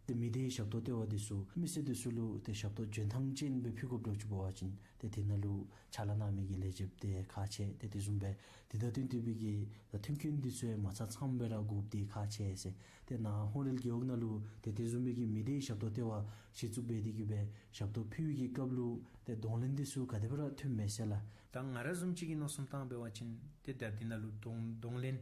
ཏེ་མི་སྡེའི་ཞབས་ཏོག་ལྟེ་བ་འདི་ཚུ་མི་སེར་འདི་ཚུ་ལུ་ཏེ་ཞབས་ཏོག་འཇོན་ཐང་ཅན་སྦེ་ཕུལ་དགོཔ་འདྲཝ་ཅིག་འབད་བ་ཅིན་ཏེ་དེ་ནང་ལུ་ཕྱག་ལཱ་གནང་མི་གི་ལས་བྱེདཔ་དེ་ཁག་ཆེ། ཏེ་དེ་བཟུམ་སྦེ་དེ་དང་བསྟུན་ཏེ་སྦེ་གི་ད་མཐུན་རྐྱེན་འདི་ཚུ་ཡང་མ་ཚང་ཚངམ་སྦེ་ར་དགོཔ་འདི་ཁག་ཆེ་ཟེར། ཏེ་ནཱ་ཧོངས་རལ་རྒེད་འོག་ནང་ལུ་ཏེ་དེ་བཟུམ་སྦེ་གི་མི་སྡེའི་ཞབས་ཏོག་ལྟེ་བ་གཞི་བཙུགས་འབད་དེ་གིས་སྦེ་ཞབས་ཏོག་ཕུལ་བའི་གི་སྐབས་ལུ་ཏེ་གདོང་ལེན་འདི་ཚུ་ག་དེ་སྦེ་ར་ཐོནམ་མས་ཟེར་ལགས། ད་ང་ར་བཟུམ་ཅིག་གིས་མནོ་བསམ་བཏང་འབད་བ་ཅིན་ཏེ་ད་འདི་ནང་ལུ་གདོང་གདོང་ལེན་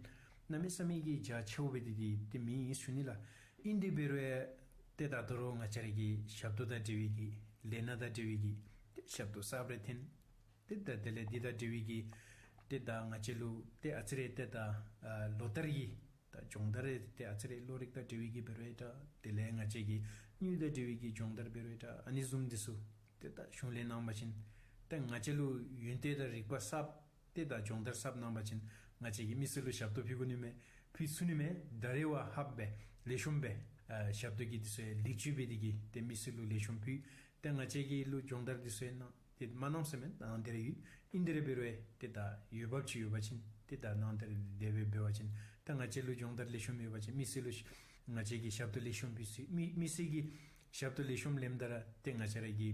གནམ་མེད་ས་མེད་ཀྱི་རྒྱ་ཆེཝ་སྦེ་འདི་འདི་ཏེ་མེད་ཨིན་ཞུ་ནི་ལགས། ཨིན་དེ་འབད་རུང་ཡང་ཏེ་ད་ད་རུང་ང་བཅས་ར་གི་ཞབས་ཏོག་དང་འབྲེལ་བའི་གི་ལས་སྣ་དང་འབྲེལ་བའི་གི་ཏེ་ཞབས་ཏོག་གསརཔ་རེ་འཐོན། ཏེ་ད་དེ་ལས་འདི་དང་འབྲེལ་བའི་གི་ཏེ་ད་ང་བཅས་ལུ་ཏེ་ཨ་ཙི་རེ་ཏེ་ད་ཨ་ལོ་ལྟར་གྱི་ད་སྦྱོང་བརྡར་རེ་ཏེ་ཨ་ཙི་རེ་གློག་རིག་དང་འབྲེལ་བའི་གི་འབད་རུང་ཡང་འདྲ། དེ་ལས་ང་བཅས་ཀྱི་དངུལ་དང་འབྲེལ་བའི་གི་སྦྱོང་བརྡར་འབད་རུང་ཡང་འདྲ། ཨ་ནི་བཟུམ་འདི་ཚུ་ཏེ་ད་གཞུང་ལས་གནང་པ་ཅིན་ཏེ་ང་བཅས་ལུ་ཡོན་ཏན་དང་རིག་པ་གསརཔ་ཏེ་ད་སྦྱོང་བརྡར་གསརཔ་གནང་པ་ཅིན་ང་བཅས་ཀྱིས་མི་སེར་ལུ་ཞབས་ཏོག་ཕུལ་དགོ་ནི་མས། ཕུལ་ཚུགས་ནི་མས། ད་རེས་བ་ཧབ་སྦེ་ལེགས་ཤོམ་སྦེ་ཨ་ཞབས་ཏོག་གི་འདི་ཚུ་ལེགས་བཅོས་འབད་དེ་གིས་ཏེ་མི་སེར་ལུ་ལེགས་ཤོམ་ཕུལ། ཏེ་ང་བཅས་ཀྱི་ལུ་སྦྱོང་བརྡར་འདི་ཚུ་ཡང་གནང་ཏེ་མ་གནངམ་ཟེར་མེན། གནང་སྟེ་ར་ཡོད། ཨིན་དེ་ར་འབད་རུང་ཡང་ཏེ་ད་འོས་འབབ་ཅིག་ཡོད་པ་ཅིན་ཏེ་ད་གནང་སྟེ་ར་དེ་སྦེ་འབད་བ་ཅིན་ད་ང་བཅས་ལུ་སྦྱོང་བརྡར་ལེགས་ཤོམ་ཡོད་པ་ཅིན་མི་སེར་ལུ་ང་བཅས་ཀྱིས་ཞབས་ཏོག་ལེགས་ཤོམ་ཕུལ་ཚུགས། མི་མི་སེར་གྱིས་ཞབས་ཏོག་ལེགས་ཤོམ་ལེནམ་ད་ར་ཏེ་ང་བཅས་ར་གི་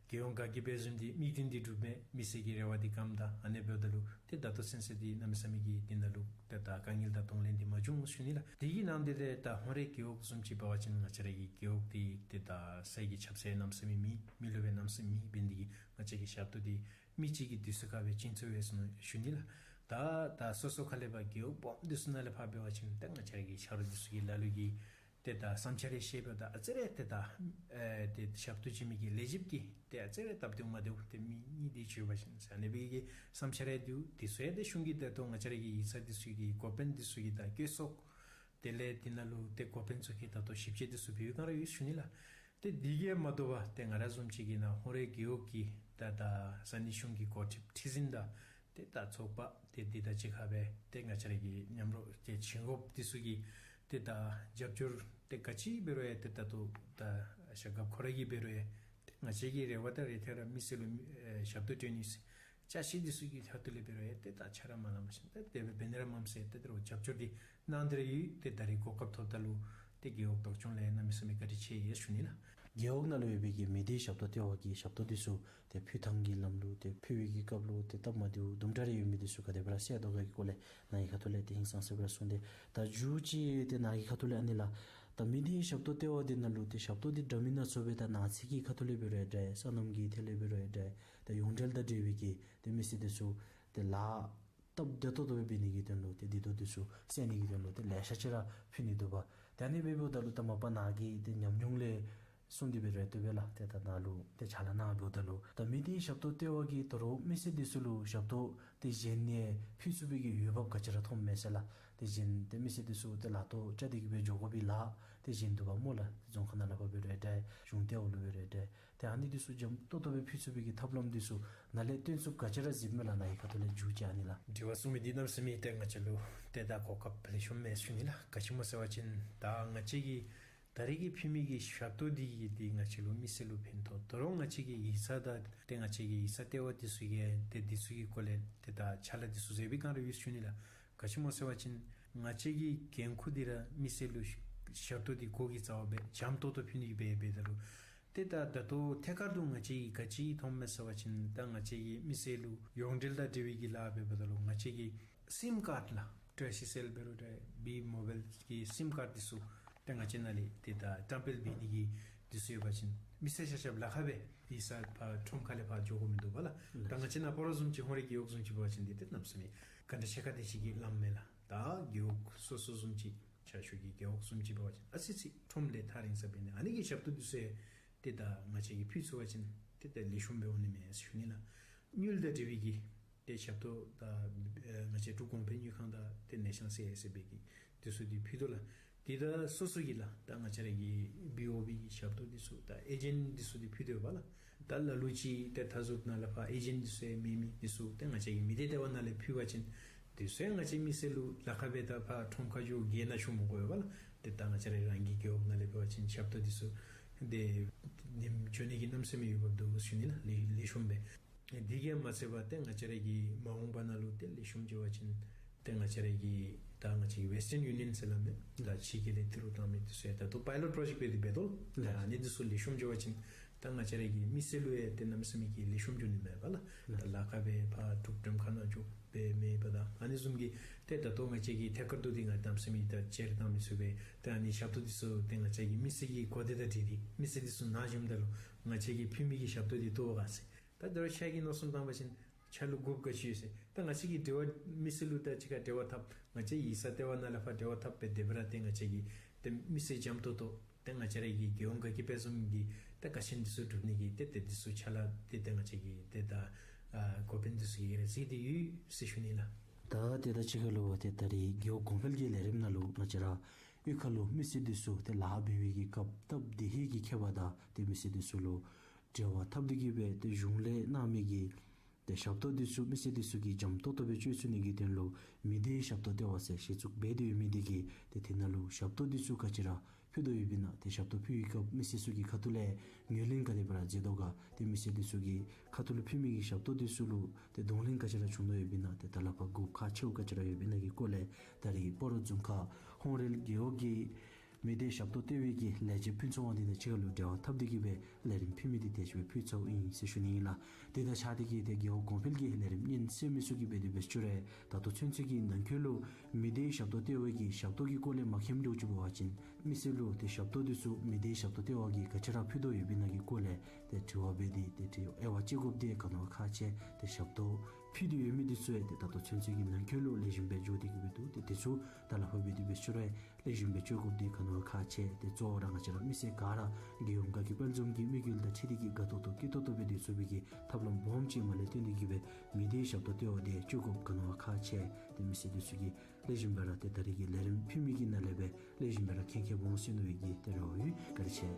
རྒྱལ་ཡོངས་དགའ་སྐྱིད་དཔལ་འཛོམས་འདི་དམིགས་དོན་འདི་འགྲུབ་མས། མི་སེར་གྱི་རེ་བ་འདི་བསྐངམ་ད་ཨ་ནི་འབདཝ་ད་ལུ་ཏེ་ད་ལྟོ་ཚུན་ཚོད་འདི་གནམ་མེད་ས་མེད་ཀྱི་འདི་ནང་ལུ་ཏེ་ད་དཀའ་ངལ་དང་གདོང་ལེན་འདི་མ་བྱུང་ཞུ་ནི་ལགས། དེ་གི་ནང་དེ་ལས་ད་ཧོངས་རལ་རྒེད་འོག་བཟུམ་ཅིག་འབད་བ་ཅིན་ང་བཅས་ར་གི་རྒེད་འོག་འདི་ཏེ་ད་ས་གི་ཁྱབ་ཚད་གནམ་མེད་ས་མེད་མེད། མི་ལུ་སྦེ་གནམ་མེད་ས་མེད་མེད། འབད་ནི་འདི་གིས་ང་བཅས་ཀྱི་ཞབས་ཏོག་འདི་མི་གཅིག་གི་དུས་ཚོད་ཁར་སྦེ་བྱིན་ཚུགས་པས་ཟེར་ཞུ་ནི་ལགས། ད་ད་སོ་སོ་ཁ་ལས་ཕར་རྒེད་འོག་སྦོམ་འདི་ཚུ་ནང་ལས་ཕར་འབད་བ་ཅིན་ད་ང་བཅས་ར་གི་ཆ་རོགས་འདི་ཚུ་གིས་ལ་ལུ་གིས་ཏེ་ད་བསམ་འཆར་རེ་བཤད་འབདཝ་ད་ཨ་ཙི་རེ་ཏེ་ད་ཨེ་ཏེ་ཞབས་ཏོག་བྱིན་མི་གི་ལས་བྱེདཔ་གིས་ཏེ་ཨ་ཙི་རེ་སྟབས་བདེཝ་མ་བདེཝ་ཏེ་མི་གཉིས་དེ་ཅིག་ཡོད་པ་ཅིན་ཟེར་ཨ་ནི་སྦེ་གི་བསམ་འཆར་རེ་འདུག། དེ་ཚུ་ཡང་ཏེ་གཞུང་གིས་ད་ལྟོ་ང་བཅས་ར་གི་ཡིག་ཚང་འདི་ཚུ་གི་འགོ་དཔོན་འདི་ཚུ་གི་ད་བཀོད་ཚོགས་དེ་ལས་འདི་ནང་ལུ་ཏེ་འགོ་དཔོན་ཚུ་གིས་ད་ལྟོ་ཞིབ་དཔྱད་འདི་ཚུ་འབད་བའི་བསྒང་ར་ཡོད་ཞུ་ནི་ལགས། ཏེ་འདི་གིས་མ་དོ་བར་ཏེ་ང་ར་བཟུམ་ཅིག་གིས་ནཱ་ཧོངས་རལ་རྒེད་འོག་གི་ད་ད་ས་གནས་གཞུང་གི་འགོ་ཁྲིདཔ་ཁྲི་འཛིན་དང་ཏེ་ད་ཚོགས་པ་ཏེ་འདི་དང་གཅིག་ཁར་སྦེ་ཏེ་ང་བཅས་ར་གི་མཉམ་རོགས་ཏེ་བྱིན་དགོཔ་འདི་ཚུ་གི་ཏེ་ད་རྒྱབ་སྐྱོར་ཏེ་ག་ཅི་འབད་རུང་ཡང་ཏེ་ད་ལྟོ་ད་ཞྭ་སྒབ་ཁོ་ར་གིས་འབད་རུང་ཡང་ཏེ་ང་བཅས་ཀྱི་རེ་བ་དང་རེ་ཐག་ར་མི་སེར་ལུ་ཨེ་ཞབས་ཏོག་སྤྲོད་ནི་ཅ་ཆས་འདི་ཚུ་གི་ཐད་དུ་ལས་འབད་རུང་ཡང་ཏེ་ད་ཆ་ར་མ་ལངམ་ཞིནམ་ཏེ་དེ་སྦེ་འབད་ནི་ར་མངམ་ཟེར་ཏེ་དེ་རུ་རྒྱབ་སྐྱོར་འདི་གནང་སྟེ་ར་ཡོད། ཏེ་ད་རེས་གོ་སྐབས་ཐོབ་ད་ལུ་ཏེ་རྒེད་འོག་བདག་སྐྱོང་ལས་གནམ་མེད་ས་མེད་བཀའ་དྲིན་ཆེ་ཡོད་ཞུ་ནི་ལགས། རྒེད་འོག་ནང་ལུ་ཡོད་པའི་གི་མི་སྡེའི་ཞབས་ཏོག་ལྟེ་བ་གི་ཞབས་ཏོག་འདི་ཚུ་ཏེ་ཕུལ་ཐངས་ཀྱི་ལམ་ལུགས་ཏེ་ཕུལ་བའི་གི་སྐབས་ལུ་ཏེ་སྟབས་མ་བདེཝ་དུམ་གྲ་རེ་ཡོད་མི་འདི་ཚུ་ག་དེ་སྦེ་ར་སེལ་དོ་ག་གི་སྐོར་ལས་ནཱ་གི་ཁ་ཐུག་ལས་ཏེ་ཧིང་སངས་ས་སྦེ་ར་གསུངས་ཏེ། ད་མཇུག་ཅིག་ཏེ་ནཱ་གི་ཁ་ཐུག་ལས་ཨ་ནི་ལགས། ད་མི་སྡེའི་ཞབས་ཏོག་ལྟེ་བ་འདི་ནང་ལུ་ཏེ་ཞབས་ཏོག་འདི་འདྲ་མིན་སྣ་ཚོགས་སྦེ་ད་ནང་ཚིག་གི་ཁ་ཐུག་ལས་འབད་རུང་ཡང་འདྲ། སོ་ནམ་གྱི་ཐད་ལས་འབད་རུང་ཡང་འདྲ། ད་ཡོངས་འབྲེལ་དང་འབྲེལ་བའི་གི་ཏེ་མི་སེར་འདི་ཚུ་ཏེ་ལཱ་སྟབས་བདེ་ཏོག་ཏོ་སྦེ་འབད་ནི་གི་དོན་ལུ་ཏེ་འདི་ཏོ་འདི་ཚུ་སེལ་ནི་གི་དོན་ལུ་ཏེ་ལེ་ཤ་ཅིག་ར་ཕུལ་ནི་འདུག་པ། ཏེ་ཨ་ནི་སྦེ་འབདཝ་ད་ལུ་ད་མ་པ་ནཱ་གི་ཏེ་ཉམས་མྱོང་ལས་གསུངས་ཏེ་འབད་རུང་ཡང་བཏུབ་པས་ལགས། ཏེ་ད་ནཱ་ལུ་ཏེ་ཕྱག་ལཱ་གནང་འབདཝ་ད་ལུ་ད་མི་སྡེའི་ཞབས་ཏོག་ལྟེ་བ་གིས་ད་རུང་མི་སེར་འདི་ཚུ་ལུ་ཞབས་ཏོག་ཏེ་གཞན་ནི་ཕུལ་ཚུགས་པའི་གི་འོས་འབབ་ག་ཅི་ར་མཐོངམ་མས་ཟེར་ལགས། ཏེ་གཞན་ཏེ་མི་སེར་འདི་ཚུ་ཏེ་ལཱ་ཐོག་བཅའ་སྟེ་གི་སྦེ་འགྱོ་དགོ་པའི་ལཱ་ཏེ་གཞན་འདུག་པ་སྨོ་ལགས། ཏེ་རྫོང་ཁག་ནང་ལས་ཕར་འབད་རུང་ཡང་འདྲ། གཞུང་ལྟེ་བ་ལུ་འབད་རུང་ཡང་འདྲ། ཏེ་ཨ་ནི་འདི་ཚུ་འཇམ་ཏོག་ཏོ་སྦེ་ཕུལ་ཚུགས་པའི་གི་ཐབས་ལམ་འདི་ཚུ་ནཱ་ལས་སྟོན་ཚུགསཔ་ག་ཅི་ར་གཟིགསཔ་མས་ལགས། ནཱ་གི་ཁ་ཐུག་ལས་མཇུག་ཅིག་ཨ་ནི་ལགས། དྲི་བ་གསུངས་མི་འདི་གནམ་མེད་ས་མེད་ཏེ་ང་བཅས་ལུ་ཏེ་ད་གོ་སྐབས་ལེགས་ཤོམ་མས་ཞུ་ནི་ལགས། ག་ཅི་སྨོ་ཟེར་བ་ཅིན་ད་ང་བཅས་ཀྱིས་ད་རེས་ཀྱི་ཕུལ་མི་གི་ཞབས་ཏོག་འདི་གིས་ཏེ་ང་བཅས་ལུ་མི་སེར་ལུ་ཕན་ཐོགས། ད་རུང་ང་བཅས་ཀྱི་ཡིག་ཚང་དང་ཏེ་ང་བཅས་ཀྱི་ཡིག་ཚང་ལྟེ་བ་འདི་ཚུ་གིས་ཏེ་འདི་ཚུ་གི་སྐོར་ལས་ཏེ་ད་ཕྱག་ལཱ་འདི་ཚུ་མཛད་པའི་བསྒང་ར་ཡོད་ཞུ་ནི་ལགས། ག་ཅི་སྨོ་ཟེར་བ་ཅིན་ང་བཅས་ཀྱི་འགན་ཁུར་འདི་ར་མི་སེར་ལུ་ཞབས་ཏོག་འདི་གོ་གི་རྩ་བ་སྦེ་འཇམ་ཏོག་ཏོ་ཕུལ་ནི་སྦེ་འབདཝ་ད་ལུ་ཏེ་ད་ད་ལྟོ་ཐད་ཀར་དུ་ང་བཅས་ཀྱིས་ག་ཅི་མཐོངམ་མས་ཟེར་བ་ཅིན་ད་ང་བཅས་ཀྱིས་མི་སེར་ལུ་ཡོངས་འབྲེལ་དང་འབྲེལ་བའི་གི་ལཱ་འབདཝ་ད་ལུ་ང་བཅས་ཀྱི་སིམ་ཀཱཌ་ལགས། ཊི་སི་སེལ་འབད་རུང་འདྲ་བི་མོ་བཱའིལ་གྱི་སིམ་ཀཱཌ་འདི་ཚུ་ཏེ་ང་བཅས་ནཱ་ལས་ཏེ་ད་བཀྲམ་སྤེལ་འབད་ནི་གི་འདི་ཚུ་ཡོད་པ་ཅིན་མི་སེར་ཆ་ཁྱབ་ལཱ་ཁག་སྦེ་ཡིག་ཚང་ཕར་ཁྲོམ་ཁ་ལས་ཕར་འགྱོ་དགོཔ་མིན་འདུག་པ་ལགས། ད་ང་བཅས་ནཱ་སྤ་རོ་བཟུམ་ཅིག་ཧོངས་རལ་རྒེད་འོག་བཟུམ་ཅིག་འབད་བ་ཅིན་འདི་ཏེ་གནམ་མེད་ས་མེད་ག་འདྲ་ཆེ་ཁག་འདི་ཅིག་གི་ལམ་མས་ལགས། ད་རྒེད་འོག་སོ་སོ་བཟུམ་ཅིག་ཆ་ཤོས་ཀྱི་རྒེད་འོག་བཟུམ་ཅིག་འབད་བ་ཅིན་ཨ་ཙི་ཙི་ཁྲོམ་ལས་ཐག་རིང་ས་འབད་ནི་ཨ་ནི་གི་ཞབས་ཏོག་འདི་ཚུ་ཡང་ཏེ་ད་ང་བཅས་ཀྱིས་ཕུལ་ཚུགས་པ་ཅིན་ཏེ་ད་ལེགས་ཤོམ་སྦེ་འོང་ནི་མས་ཟེར་ཞུ་ནི་ལགས། དངུལ་དང་འབྲེལ་བའི་གི་ཏེ་ཞབས་ཏོག་ད་ཨེ་ང་བཅས་འབྲུག་གོང་འཕེལ་དངུལ་ཁང་དང་ཏེ་ནེ་ཤ་ནཱལ་སི་ཨའི་ཨེསི་སི་སྦེ་གི་འདི་ཚུ་འདི་ཕུལ་དོ་ལགས། ཏེ་ད་སོ་སོ་གི་ལགས་ད་ང་བཅས་ར་གི་བི་ཨོ་བི་གི་ཞབས་ཏོག་འདི་ཚུ་ད་ཨེ་ཇེནཊ་འདི་ཚུ་འདི་ཕུལ་དོ་ཡོདཔ་ལགས། ད་ལ་ལུ་ཅིག་ཏེ་མཐའ་ཟུར་ནང་ལས་ཕར་ཨེ་ཇེནཊ་འདི་ཚུ་ཡང་མེད་མི་འདི་ཚུ་ཏེ་ང་བཅས་ཀྱི་མི་སྡེ་ལྟེ་བ་ནང་ལས་ཕུལ་བ་ཅིན་ དེ་ཚུ་ཡང་ང་བཅས་མི་སེར་ལུ་ལཱ་ཁག་སྦེ་ད་ཕར་ཁྲོམ་ཁར་འགྱོ་གེ་ན་ཤོང་མི་དགོ་པས་ལགས། ཏེ་ད་ང་བཅས་ར་རང་གི་རྒེད་འོག་ནང་ལས་འབད་བ་ཅིན་ཞབས་ཏོག་འདི་ཚུ་ཏེ་ཉིནམ་འགྱོ་ནི་གི་གནམ་མེད་ས་མེད་ཡོདཔ་འདུག་ཟེར་ཞུ་ནི་ལགས། ལེགས་ལེགས་ཤོམ་སྦེ། དེ་གིས་མ་ཚད་པར་ཏེ་ང་བཅས་ར་གི་མ་འོངས་པ་ནང་ལུ་ཏེ་ལེགས་ཤོམ་འགྱོ་བ་ཅིན་ཏེ་ང་བཅས་ར་གི་ད་ང་བཅས་ཀྱི་Western Union ཟེར་སླབ་མི་ད་ཕྱི་རྒྱལ་ལས་ཏི་རུ་བཏང་མི་འདི་ཚུ་ཡང་ད་ལྟོ་པའི་ལོཊ་པྲོ་ཇེཀཊ་སྦེ་འདི་འབད་དོ་ལགས། ཨ་ནི་འདི་ཚུ་ལེགས་ཤོམ་འགྱོ་བ་ཅིན་ད་ང་བཅས་ར་གི་མི་སེར་ལུ་ཡང་ཏེ་གནམ་མེད་ས་མེད་ཀྱི་ལེགས་ཤོམ་འགྱོ་ནི་མས་པ་ལགས། ད་ལཱ་ཁག་སྦེ་ཕར་འབྲུག་འགྲེམས་ཁ་ནང་འགྱོ་སྦེ་མེད་པ་དང་ཨ་ནི་བཟུམ་གྱི་ཏེ་ད་ལྟོ་ང་བཅས་ཀྱི་ཐད་ཀར་དུ་འདི་ང་གནམ་མེད་ས་མེད་ད་ཅེར་བཏང་མི་ཚུ་སྦེ་ཏེ་ཨ་ནི་ཞབས་ཏོག་འདི་ཚུ་ཏེ་ང་བཅས་ཀྱི་མི་སེར་གྱི་གོ་བརྡ་དང་འཁྲིལ་ཏེ་མི་སེར་འདི་ཚུ་ནཱ་བྱོནམ་ད་ལུ་ང་བཅས་ཀྱིས་ཕུལ་མི་གི་ཞབས་ཏོག་འདི་བཏུབ་ག་ཟེར། ད་དེ་རུ་ཁྱེད་ཀྱིས་མནོ་བསམ་བཏང་བ་ཅིན་ཁྱེད་ལུ་དགོཔ་ག་ཅི་ཡོད་ཟེར། ད་ང་བཅས་ཀྱིས་འབྲེལ་བ་མི་སེར་ལུ་ད་གཅིག་ཁར་འབྲེལ་བ་འཐབ་ང་བཅས་ཡིག་ཚང་ལྟེ་བ་ནང་ལས་ཕར་འབྲེལ་བ་འཐབ་སྦེ་དེ་སྦེ་ར་ཏེ་ང་བཅས་ཀྱིས་ཏེ་མི་སེར་འཇམ་ཏོང་ཏོ་ཏེ་ང་བཅས་ར་གི་རྒྱལ་ཡོངས་དགའ་སྐྱིད་དཔལ་འཛོམས་ཀྱི་ཏེ་དཀའ་ཆེན་འདི་ཚུ་སྒྲུབ་ནི་གི་ཏེ་ཏེ་འདི་ཚུ་ཕྱག་ལཱ་འདི་ཏེ་ང་བཅས་ཀྱི་ཏེ་ད་ཨ་འགོ་དཔོན་འདི་ཚུ་གིས་རེ་ཟུང་འདི་ཡོད་ཟེར་ཞུ་ནི་ལགས། ད་ཏེ་ད་ཅི་ཁ་ལུ་ཏེ་ད་རེས་རྒེད་འོག་གོང་འཕེལ་གྱི་ལས་རིམ་ནང་ལུ་ང་བཅས་ར་གཡུས་ཁ་ལུ་མི་སེར་འདི་ཚུ་ཏེ་ལཱ་འབད་བའི་གི་སྐབས་སྟབས་བདེ་ཧིང་གི་ཁྱད་པར་དང་ཏེ་མི་སེར་འདི་ཚུ་ལུ་འབྲེལ་བ་འཐབ་སྟེ་གི་སྦེ་ཏེ་གཞུང་ལས་གནང་མི་གི་ཏེ་ཞབས་ཏོག་འདི་ཚུ་མི་སེར་འདི་ཚུ་གིས་འཇམ་ཏོང་ཏོ་སྦེ་སྤྱོད་ཚུགས་ནི་གི་དོན་ལུ་མི་སྡེའི་ཞབས་ཏོག་ལྟེ་བ་ཟེར་གཞི་བཙུགས་འབད་དེ་ཡོད་མི་འདི་གིས་ཏེ་དེ་ནང་ལུ་ཞབས་ཏོག་འདི་ཚུ་ག་ཅི་ར་ཕུལ་དོ་ཡོདཔ་ཨིན་ན་ཏེ་ཞབས་ཏོག་ཕུལ་བའི་སྐབས་མི་སེར་ཚུ་གི་ཁ་ཐུག་ལས་ངོས་ལེན་ག་དེ་སྦེ་ར་མཛད་དོ་ག། ཏེ་མི་སེར་འདི་ཚུ་གི་ཁ་ཐུག་ལུ་ཕུལ་མི་གི་ཞབས་ཏོག་འདི་ཚུ་ལུ་ཏེ་གདོང་ལེན་ག་ཅི་ར་བྱུང་དོ་ཡོདཔ་ཨིན་ན་ཏེ་ད་ལས་ཕར་དགོཔ་ཁག་ཆེཝ་ག་ཅི་ར་ཡོདཔ་ཨིན་ན་གི་སྐོར་ལས་ད་རེས་སྤ་རོ་རྫོང་ཁག་ཧོང་རལ་རྒེད་འོག་གི་མི་སྡེ་ཞབས་ཏོག་ལྟེ་བའི་གི་ལས་བྱེདཔ་ཕུན་ཚོགས་དབང་འདུས་དང་གཅིག་ཁར་ལུ་འབྲེལ་བ་འཐབ་སྟེ་གི་སྦེ་ལས་རིམ་ཕུལ་མི་འདི་དེ་ཅིག་སྦེ་ཕུལ་ཚརཝ་ཨིན་ཟེར་ཞུ་ནི་ཨིན་ལགས། དེ་དང་གཅིག་ཁར་ཏེ་གི་ཏེ་རྒེད་འོག་གོང་འཕེལ་གྱི་ལས་རིམ་སྙན་གསན་མི་ཚུ་གིས་འབད་དེ་འབད་ཞུ་རུང་ད་ལྟོ་ཚུན་ཚོད་ཀྱི་ནང་འཁོད་ལུ་མི་སྡེའི་ཞབས་ཏོག་ལྟེ་བའི་གི་ཞབས་ཏོག་གི་སྐོར་ལས་མ་མཁྱེནམ་འདྲཝ་ཅིག་འབད་བ་ཅིན་མི་སེར་ལུ་ཏེ་ཞབས་ཏོག་འདི་ཚུ་མི་སྡེའི་ཞབས་ཏོག་ལྟེ་བ་གིས་ག་ཅི་ར་ཕུལ་དོ་ཡོདཔ་ཨིན་ན་གི་སྐོར་ལས་ཏེ་དྲི་བ་འབད་དེ་ཏེ་དྲི་དབྱེ་བ་དཔྱད་དགོཔ་འདི་ག་ནི་བ་ཁག་ཆེ། ཏེ་ཞབས་ཏོག་ཕུལ་དོ་ཡོད་མི་འདི་ཚུ་ཡང་ཏེ་ད་ལྟོ་ཚུན་ཚོད་ཀྱི་ནང་འཁོད་ལུ་ལེགས་ཤོམ་སྦེ་འགྱོ་སྟེ་གི་སྦེ་འདུག། ཏེ་དེ་ཚུ་ད་ལས་ཕར་འབད་དེ་འབད་ཞུ་རུང་ལེགས་ཤོམ་སྦེ་སྤྱོད་དགོཔ་འདི་ག་ནི་བ་ཁག་ཆེ། ཏེ་གཙོ་བོ་ར་ང་བཅས་ར་མི་སེར་ག་ར་རྒྱལ་ཡོངས་དགའ་སྐྱིད་དཔལ་འཛོམས་ཀྱི་དམིགས་ཡུལ་དང་འཁྲིལ་ཏེ་གི་དགའ་ཏོག་ཏོ་སྐྱིད་ཏོག་ཏོ་སྦེ་སྡོད་ཚུགས་པའི་གི་ཐབས་ལམ་སྦོམ་ཅིག་མ་ལས་བརྟེན་ཏེ་གི་སྦེ་མི་སྡེའི་ཞབས་ཏོག་ལྟེ་བ་འདི་སྤྱོད་དགོཔ་ག་ནི་བ་ཁག་ཆེ། ཏེ་མི་སེར་འདི་ཚུ་གིས་ལེགས་ཤོམ་སྦེ་ར་ཏེ་ད་རེས་ཀྱི་ལས་རིམ་ཕུལ་མི་གི་ནང་ལས་སྦེ་ལེགས་ཤོམ་སྦེ་ར་མཁྱེན་མཁྱེན་འོང་ཟེར་མནོ་བའི་གི་ཏེ་རེ་བ་ཡོད། བཀའ་དྲིན་ཆེ།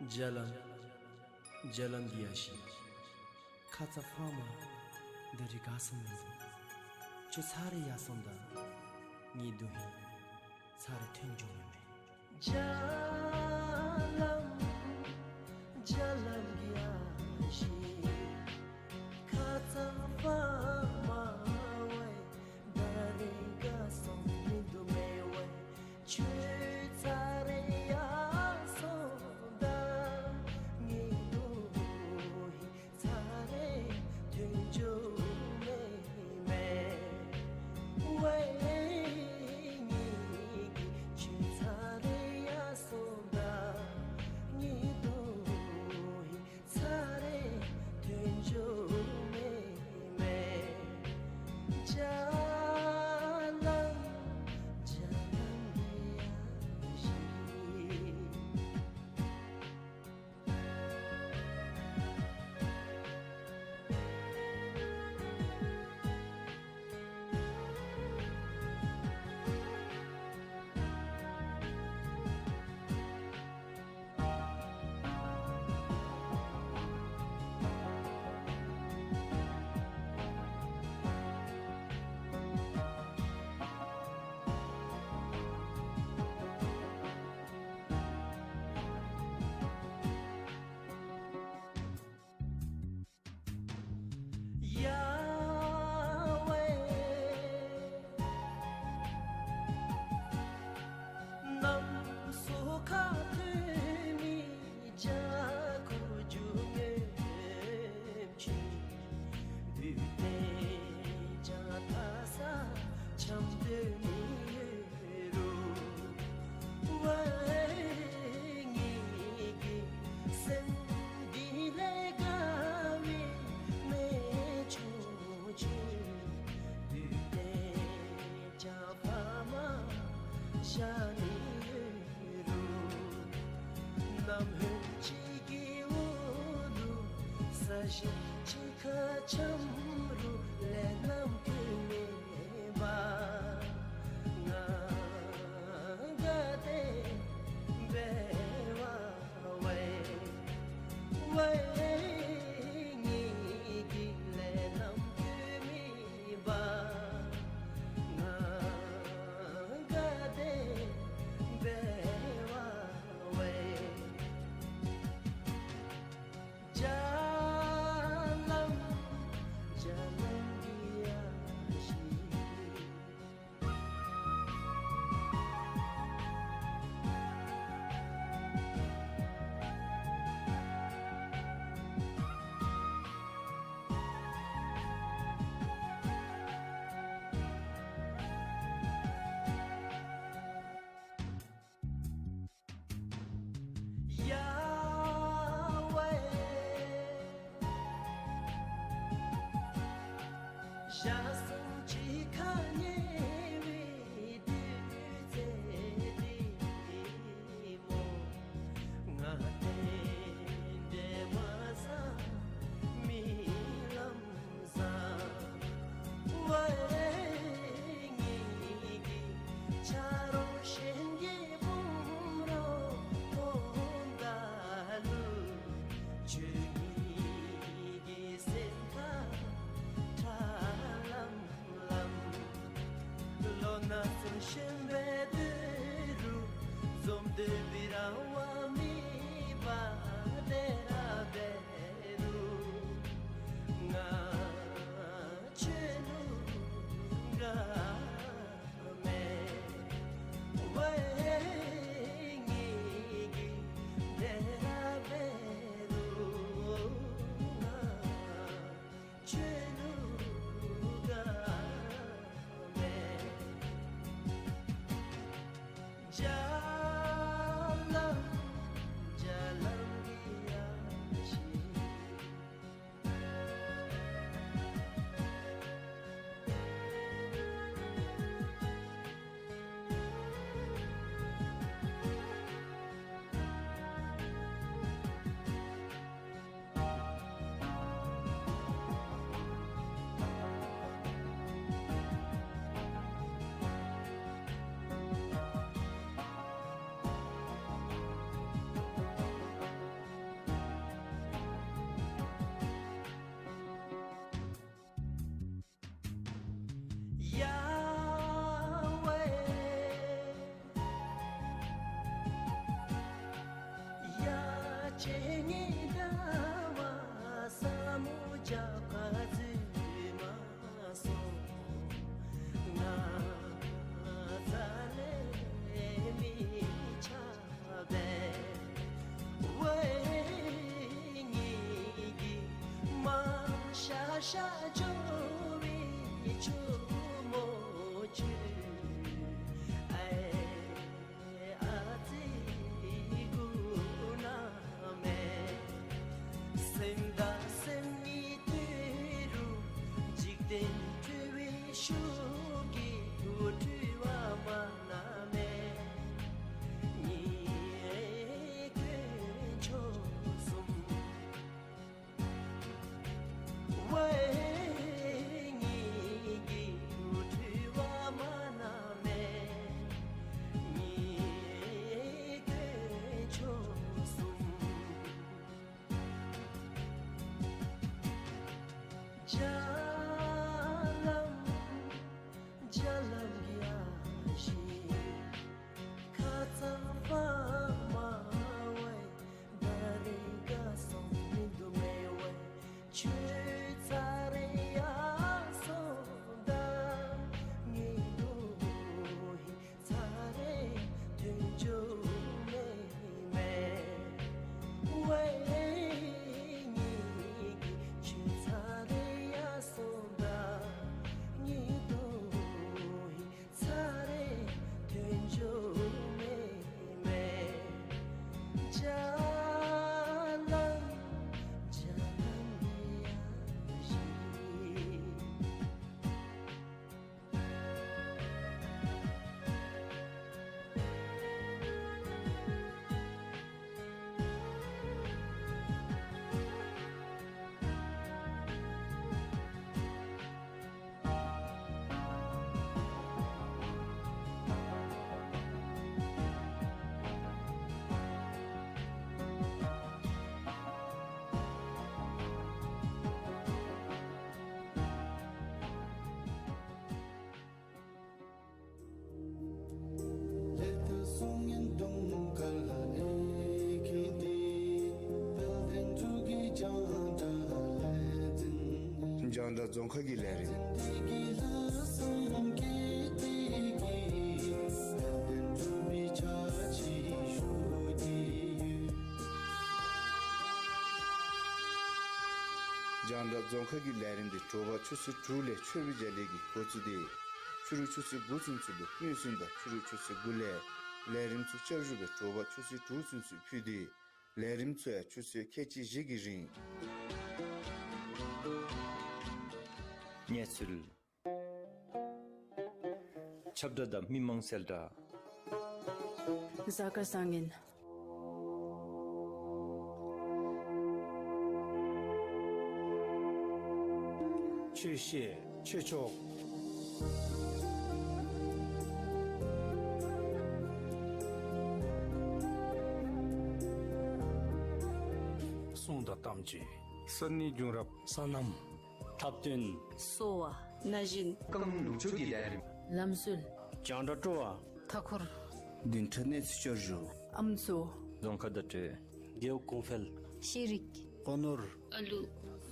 རྒྱ་ལམ། རྒྱ་ལམ་གྱི་ཡ་ཤི། ཁ་ཙ་ཕ་མ་ད་རིས་ག་སོང་མི་འདུག། ཁྱོད་ཚར་རེ་ཡར་སོང་དང་། ངེའི་དོན་ཧིང་ཚར་རེ་ཐོན་འགྱོ་ནི་མས། རྒྱ་ལམ། རྒྱ་ལམ་གྱི་ཡ་ཤི། ཁ་ཙ་ཕ་མ་ཝེ། ད་རིས་ག་སོང་མི་འདུག་མེ་ཝེ། ཁྱོད་ཚར་རེ་ཡར་སོང་དང་། ངེའི་དོན་ཧིང་ཚར་རེ་ཐོན་འགྱོ་ནི་མས། ཝེ་ངེའི་གི་ཁྱོད་ཚར་རེ་ཡར་སོང་དང་། ངེའི་དོན་ཧིང་ཚར་རེ་ཐོན་འགྱོ་ནི་མས། རྒྱ་ལམ། རྒྱ་ལམ་གྱི་ཡ་ཤི། ཡ་ཝེ། གནམ་སོ་ཁ་ཐོན་མི་རྒྱ་ཁུ་རྒྱུ་ངེམ་ཆུ། བུ་ཏེ་ཅ་ཐ་ས་འཆམ་སྡོད་ནི་ཡོད་རུང་། ཝེ་ངེའི་གི་སེམས་འདི་ལས་དགའ་བའི་མེ་ཆུང་ཆུང་། བུ་ཏེ་ཅ་ཕ་མ་ཤ་ནི་ཡོད་རུང་། གནམ་ཧོན་ཅིག་གི་འོག་ལུ་ས་ ཤིང་ཁ་ཆམ་རུ་ལས་ནམ་རྒྱུན་མེད་པ། ང་དགའ་བདེ་འབད་བ་ཝེ། ཝེ་ངེ་གི་ལས་ནམ་རྒྱུན་མེད་པ། ང་དགའ་བདེ་འབད་བ་ཝེ། རྒྱ་ལམ་རྒྱ་ལམ་གྱི་ཡ་ཤི། ཡ་ཝེ། ཞག་གསུམ་གཅིག་ཁར་ཉལ་བའི་དུས་ཚོད་འདི་མོ། ང་རྟེན་འབྲེལ་མ་བཟང་རྨི་ལམ་བཟང་། ཝེ་ངེ་གི་ཆ་རོགས་གཞན་གྱི་བུམོ་རོགས་ཁོང་དང་ལུ། ཁྱོད་ཉིད་ཀྱི་སེམས་ཁར་ཁྲ་ལམ་ལམ། ལོ་ན་ཚོད་གཞོན་པའི་དུས་རུ་འཛོམས་དུས་སྦི་ར་བ་མེད་པ་དེ་ར་འབད་རུང་ང་ཁྱོད་ལུ་དགའ་མས། ཝེ་ངེ་གི་དེ་ར་འབད་རུང་ང་ཁྱོད་ལུ་དགའ་མས། རྒྱ་ལམ་རྒྱ་ལམ་གྱི་ཡ་ཤི། ཡ་ཝེ། ཡ་ཁྱེད་ངེའི་ཟླ་བ་ས་མུ་རྒྱབ་ཁར་འཛུལ་མ་སོང་། ང་རྩ་ལས་མི་ཆགས་པས། ཝེ་ངེ་གི་མ་ཤ་ཤ་འགྱོ་བའི་ཆུ་མོ་ཆུ་ཨའི་ཨ་ཙི་གུ་ན་མེད། སེམས་དང་སེམས་གཉིས་དུས་རུ་འཇིག་རྟེན་འཁྲུལ་བའི་ཤུགས་ཀྱིས་འཁྲུལ་བ་མ་ན་མེད། ཉེ་དཀོན་མཆོག་གསུམ། ཝེ་ངེ་གི་འཁྲུལ་བ་མ་ན་མེད། ཉེ་དཀོན་མཆོག་གསུམ། རྒྱ་ལམ་ རྫོང་ཁ་གི་ལས་རིམ། རྒྱང་བསྒྲགས་རྫོང་ཁ་གི་ལས་རིམ་འདི་དྲོ་པ་ཆུ་ཚོད་དྲུག་ལས་མཆོད་པའི་རྒྱ་གླིང་གིས་འགོ་བཙུགས་ཏེ་ཕྱི་རུ་ཆུ་ཚོད་དགུ་ཚུན་ཚོད་ལུ་སྨོན་ཚིག་དང་ཕྱི་རུ་ཆུ་ཚོད་དགུ་ལས་ལས་རིམ་ཚུ་བསྐྱར་ཞུ་སྦེ་དྲོ་པ་ཆུ་ཚོད་དྲུག་ཚུན་ཚོད་ཕུལ་ཏེ་ལས་རིམ་ཚུ་ཡང་ཆུ་ཚོད་ཁལ་གཅིག་བཞི་གི་རིང་གནས་ཚུལ། ཁྱབ་བསྒྲགས་དང་མི་མང་གསལ་བསྒྲགས། གཟའ་སྐར་བཟང་ངན། ཆོས་བཤད། ཆོས་ཕྱོགས། གསུང་དང་གཏམ་བརྗོད། ས་གནས་རྒྱུན་རབས། སོ་ནམ། འཁྲབ་སྟོན། གསོ་བ། ན་གཞོན། རྐང་ལུག་ཕྱུགས་ཀྱི་ལས་རིམ། ལམ་སྲོལ། རྒྱང་བསྒྲགས་སྤྲོ་བ། མཐའ་འཁོར། བདུན་ཕྲག་གནས་ཚུལ་བསྐྱར་ཞུ། ཨམ་སྲུ། རྫོང་ཁ་བརྡ་སྤྲོད། རྒེད་འོག་གོང་འཕེལ། ཤེས་རིག། སྤོ་ནོར། ཨ་ལུ།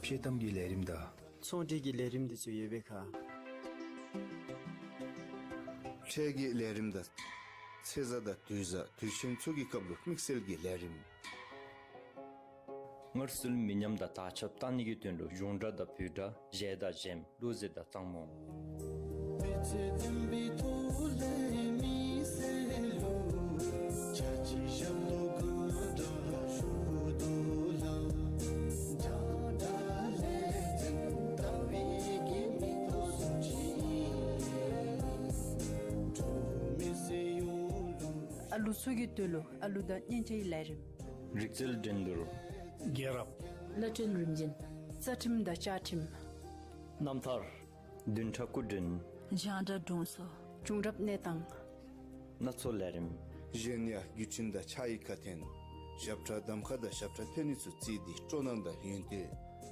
ཕྱེ་གཏམ་གྱི་ལས་རིམ་དང་། ཚོང་འབྲེལ་གྱི་ལས་རིམ་འདི་ཚུ་ཡོད་པའི་ཁར། འཕྲལ་གྱི་ལས་རིམ་དང་། ཚེས་གཟའ་དང་དུས་གཟའ་དུས་ཆེན་ཚུ་གི་སྐབས་ལུ་དམིགས་བསལ་གྱི་ལས་རིམ། སྔར་སྲོལ་མི་ཉམས་དང་དར་ཁྱབ་བཏང་ནི་གི་དོན་ལུ་གཞུང་སྒྲ་དང་བོད་སྒྲ་གཞས་དང་གཞས་གླུ་གཞས་དང་གཙང་མོ། ཨ་ལུ་ཚུ་གི་དོན་ལུ་ཨ་ལུ་དང་སྙན་ཆ་གི་ལས་རིམ། རིག་རྩལ་འགྲན་བསྡུར། རྒྱལ་རབས། བླ་སྤྲུལ་རིམ་བྱོན། རྩ་ཁྲིམས་དང་བཅའ་ཁྲིམས། རྣམ་ཐར། བདུན་ཕྲག་སྐུ་མགྲོན། རྒྱང་བསྒྲགས་དྲུང་འཚོ། བྱུང་རབས་གནས་སྟངས། སྣ་ཚོགས་ལས་རིམ། གཞན་ཡང་བརྒྱུད་འཕྲིན་དང་ཕྱག་ཡིག་ཁ་འཕྲིན། ཞབས་ཁྲ་གདམ་ཁ་དང་ཞབས་ཁྲ་འཐེན་ནི་ཚུ་བརྩིས་ཏེ་སྤྲོ་སྣང་དང་ཡོན་ཏན་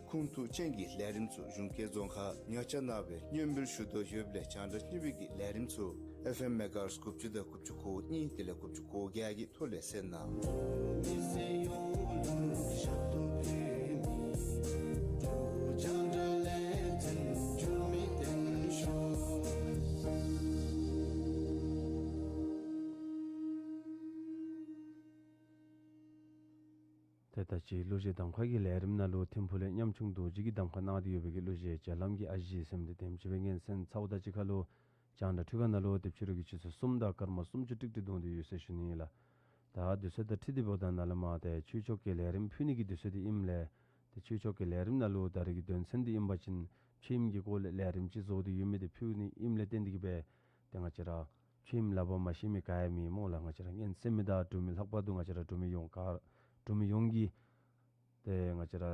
ཁུངས་ཐུག་ཅན་གྱི་ལས་རིམ་ཚུ་གཞུང་སྐད་རྫོང་ཁར་ཉར་ཆ་གནང་སྦེ་སྙན་འབུལ་ཞུ་དོ་ཡོདཔ་ལས་རྒྱང་བསྒྲགས་གཉིས་པའི་གི་ལས་རིམ་ཚུ་ཨེཕ་ཨེམ་མེ་གྷ་ཧརྩ་དགུ་བཅུ་དང་དགུ་བཅུ་གོ་གཉིས་དེ་ལས་དགུ་བཅུ་གོ་བརྒྱད་ཀྱི་ཐོག་ལས་གསན་གནང་། ཏེ་ད་ཅི་གླུ་གཞས་གདམ་ཁ་གི་ལས་རིམ་ནང་ལུ་ཐིམ་ཕུག་ལས་ཉམ་ཆུང་རྡོ་རྗེ་གིས་གདམ་ཁ་གནང་སྟེ་ཡོད་པའི་གི་གླུ་གཞས་བརྒྱ་ལམ་གྱི་ཨ་ཞེ་ཟེར་མི་འདི་དེམ་ཅིག་སྦེ་ཉན་གསན་ཚརཝ་ད་ཅིག་ཁར་ལུ་རྒྱང་བསྒྲགས་འཕྲུལ་ཁང་ནང་ལུ་ཏེ་ཕྱི་རུ་གི་ཆུ་ཚོད་གསུམ་དང་སྐར་མ་སུམ་ཅུ་ཏིག་ཏིག་བརྡུང་སྟེ་ཡོད་ཟེར་ཞུ་ནི་ཨིན་ལགས། ད་དུས་ཚོད་དང་འཁྲིལ་ཏེ་འབདཝ་ད་ནཱ་ལས་མར་ཏེ་ཆོས་ཕྱོགས་ཀྱི་ལས་རིམ་ཕུལ་ནི་གི་དུས་ཚོད་འདི་ཨིནམ་ལས་ཏེ་ཆོས་ཕྱོགས་ཀྱི་ལས་རིམ་ནང་ལུ་ད་རེས་ཀྱི་དོན་ཚན་འདི་ཨིན་པ་ཅིན་ཆོས་ཨིནམ་གྱི་སྐོར་ལས་ལས་རིམ་ཅིག་བཟོ་སྟེ་ཡོད་མི་འདི་ཕུལ་ནི་ཨིནམ་ལས་བརྟེན་ཏེ་གིས་སྦེ་ཏེ་ང་བཅས་ར་ཆོས་ཨིནམ་ལགས་པ་མ་ཤེས་མི་ག་ཡང་མེད་སྨོ་ལགས། ང་བཅས་ར་ཉན་གསན་མི་དང་འབྲུག་མི་ལྷག་པར་དུ་ང་བཅས་ར་འབྲུག་མི་ཡོངས་ག་འབྲུག་མི་ཡོངས་ཀྱིས་ཏེ་ང་བཅས་ར་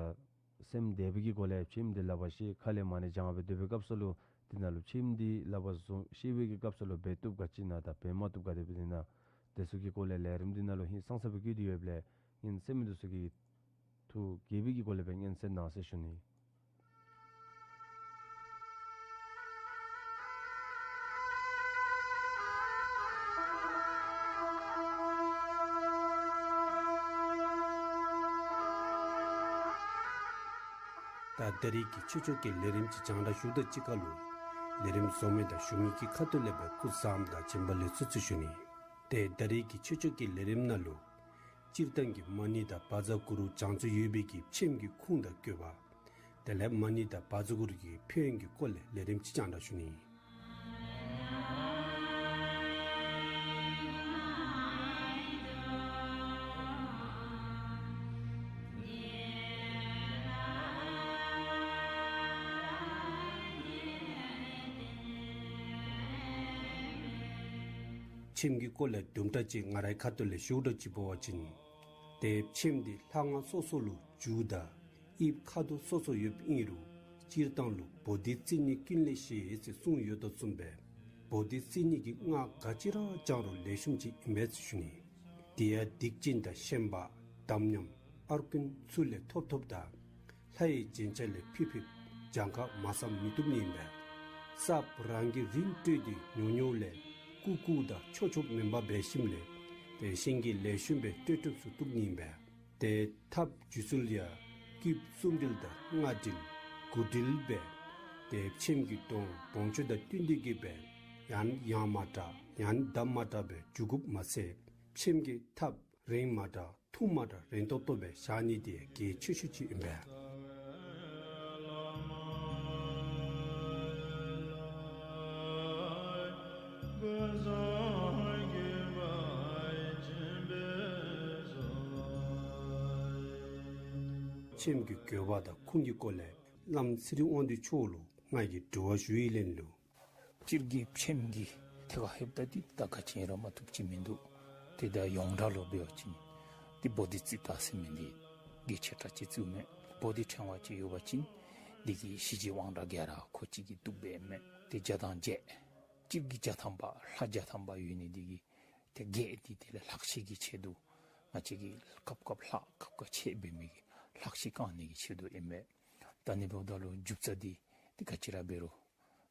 སེམས་བདེ་བའི་གི་སྒོ་ལས་ཆོས་ཨིནམ་འདི་ལག་པར་བཤེད་ཁ་ལས་མ་ཎི་བགྱང་སྦེ་སྡོད་པའི་སྐབས་སུ་ལུ་འདི་ནང་ལུ་ཆོས་ཨིནམ་འདི་ལག་པར་བཟུང་བཤེད་པའི་གི་སྐབས་སུ་ལུ་འབད་བཏུབ་ག་ཅི་ཨིན་ན་དང་འབད་མ་བཏུབ་ག་དེ་སྦེ་འདི་ནང་དེ་ཚུ་གི་སྐོར་ལས་ལས་རིམ་འདི་ནང་ལུ་ཧིང་སངས་ས་སྦེ་བཀོད་དེ་ཡོདཔ་ལས་ཉན་གསན་མི་འདི་ཚུ་གིས་ཐུགས་དགྱེས་པའི་གི་སྒོ་ལས་སྦེ་ཉན་གསན་གནང་ཟེར་ཞུ་ནི། ད་ད་རེས་ཀྱི་ཆོས་ཕྱོགས་ཀྱི་ལས་རིམ་ཅིག་རྒྱང་བསྒྲགས་ཞུཝ་ད་ཅིག་ཁར་ལུ་ལས་རིམ་བཟོ་མི་དང་ཞུ་མི་གི་ཁ་ཐུག་ལས་སྦེ་སྐུ་བཟང་དང་བྱོན་པ་ལེགས་སོ་ཟེར་ཞུ་ནི། ཏེ་ད་རེས་ཀྱི་ཆོས་ཕྱོགས་ཀྱི་ལས་རིམ་ནང་ལུ་སྤྱིར་བཏང་གི་མ་ཎི་དང་བཛྲ་གུ་རུ་བགྱང་ཚུལ་ཡོད་པའི་གི་ཆོས་ཨིནམ་གྱི་ཁུངས་དང་དགོས་པ། དེ་ལས་མ་ཎི་དང་བཛྲ་གུ་རུ་གི་ཕན་ཡོན་གྱི་སྐོར་ལས་ལས་རིམ་ཅིག་རྒྱང་བསྒྲགས་ཞུ་ནི། ཆོས་ཨིནམ་གྱི་སྐོར་ལས་དུམ་གྲ་ཅིག་ང་རའི་ཁ་ཐུག་ལས་ཞུ་དོ་ཅིག་འབད་བ་ཅིན། ཏེ་ཆོས་ཨིནམ་འདི་ལྷ་ཁང་སོ་སོ་ལུ་རྒྱུ་དང་དབྱིབས་ཁ་དོག་སོ་སོ་ཡོདཔ་ཨིན་རུང་སྤྱིར་བཏང་ལུ་བོ་དྷི་རྩི་ནི་ཀུན་ལས་བཞེས་ཟེར་གསུངས་ཡོད་དོ་བཟུམ་སྦེ་བོ་དྷི་རྩི་ནི་གི་སྔགས་ག་ཅི་ར་བགྱང་རུང་ལེགས་ཤོམ་ཅིག་ཨིན་པས་ཟེར་ཞུ་ནི། དེ་ཡང་སྡིག་ཅན་དང་ཤན་པ་དམ་ཉམས་ཨར་ཀུན་ཚུ་ལས་ཐོབ་ཐོབ་དང་ལྷ་ཡི་རྒྱན་ཆ་ལས་ཕུལ་ཕུལཝ་གྱངས་ཁ་མ་བསམ་མི་བཏུབ་ནི་ཨིན་པས། གསརཔ་རང་གིས་རིན་སྤྲོད་དེ་ཉོ་ཉོཝ་ལས་ལྐུགས་ལྐུགས་དང་ཆོག་ཆོག་མེན་པར་འབད་ཞིནམ་ལས་ཏེ་གཞན་གྱིས་ལེགས་ཤོམ་སྦེ་སྤྲོད་ཐོབ་སུ་བཏུབ་ནི་ཨིན་པས། ཏེ་ཐབས་བྱུང་ཚུལ་ཡང་སྐུདཔ་གསུམ་སྒྲིལ་དང་ལྔ་སྒྲིལ་དགུ་སྒྲིལ་སྦེ་ ཏེ་ཕྱེངམ་གི་དོང་བོང་ཅུང་དང་བསྟུན་ཏེ་གི་སྦེ་ཡང་ཡང་མ་དྲག་ཡང་དམ་མ་དྲག་སྦེ་འཇུག་དགོཔ་མ་ཚད་ཕྱེངམ་གི་ཐགཔ་རིང་མ་དྲག་ཐུང་མ་དྲག་རིང་ཏོག་ཏོ་སྦེ་བཞག་ནི་དེ་གལ་ཆེ་ཤོས་ཅིག་ཨིན་པས། ཕྱེངམ་གི་དགོས་པ་དང་ཁུངས་ཀྱི་སྐོར་ལས་བླམ་ཚེ་རིང་དབང་འདུས་མཆོག་ལུ་ང་གིས་དྲི་བ་ཞུ་ཡི་ལན་ལུ། སྤྱིར་གྱི་ཕྱེངམ་གི་ཐད་ཁར་ལྷོདཔ་ད་འདི་ད་ག་ཅི་ར་མ་བཏུབ་ཅིག་མིན་འདུག། ཏེ་ད་ཡོངས་གྲགས་ལུ་འབད་བ་ཅིན་ཏེ་བོ་དྷི་ཙིཏྟ་ཟེར་མི་འདི་གལ་ཆེ་དྲགས་ཅིག་བརྩིཝ་མས། བོ་དྷི་ཕྲེང་བ་ཅིག་ཡོད་པ་ཅིན་འདི་གི་ཞི་བྱེད་དབང་དྲག་ག་ར་ཁོ་གཅིག་གིས་བཏུབ་པས་མས། ཏེ་བརྒྱ་དང་བརྒྱད་སྤྱིར་གྱི་བརྒྱ་ཐམ་པ་ལྷ་བརྒྱ་ཐམ་པ་ཡོད་ནི་འདི་གིས་ཏེ་བརྒྱད་འདི་དེ་ལས་ལྷག་ཤེས་ཀྱི་ཆེད་དུ་ང་བཅས་ཀྱིས་སྐབས་སྐབས་ལྷག་སྐབས་སྐབས་ཆད་འབད་མི་གི་ལྷག་ཤེས་བསྐང་ནི་གི་ཆེད་དུ་ཨིན་པས། ད་ནི་འབདཝ་ད་ལུ་རྒྱུ་རྩ་འདི་ཏེ་ག་ཅི་ར་འབད་རུང་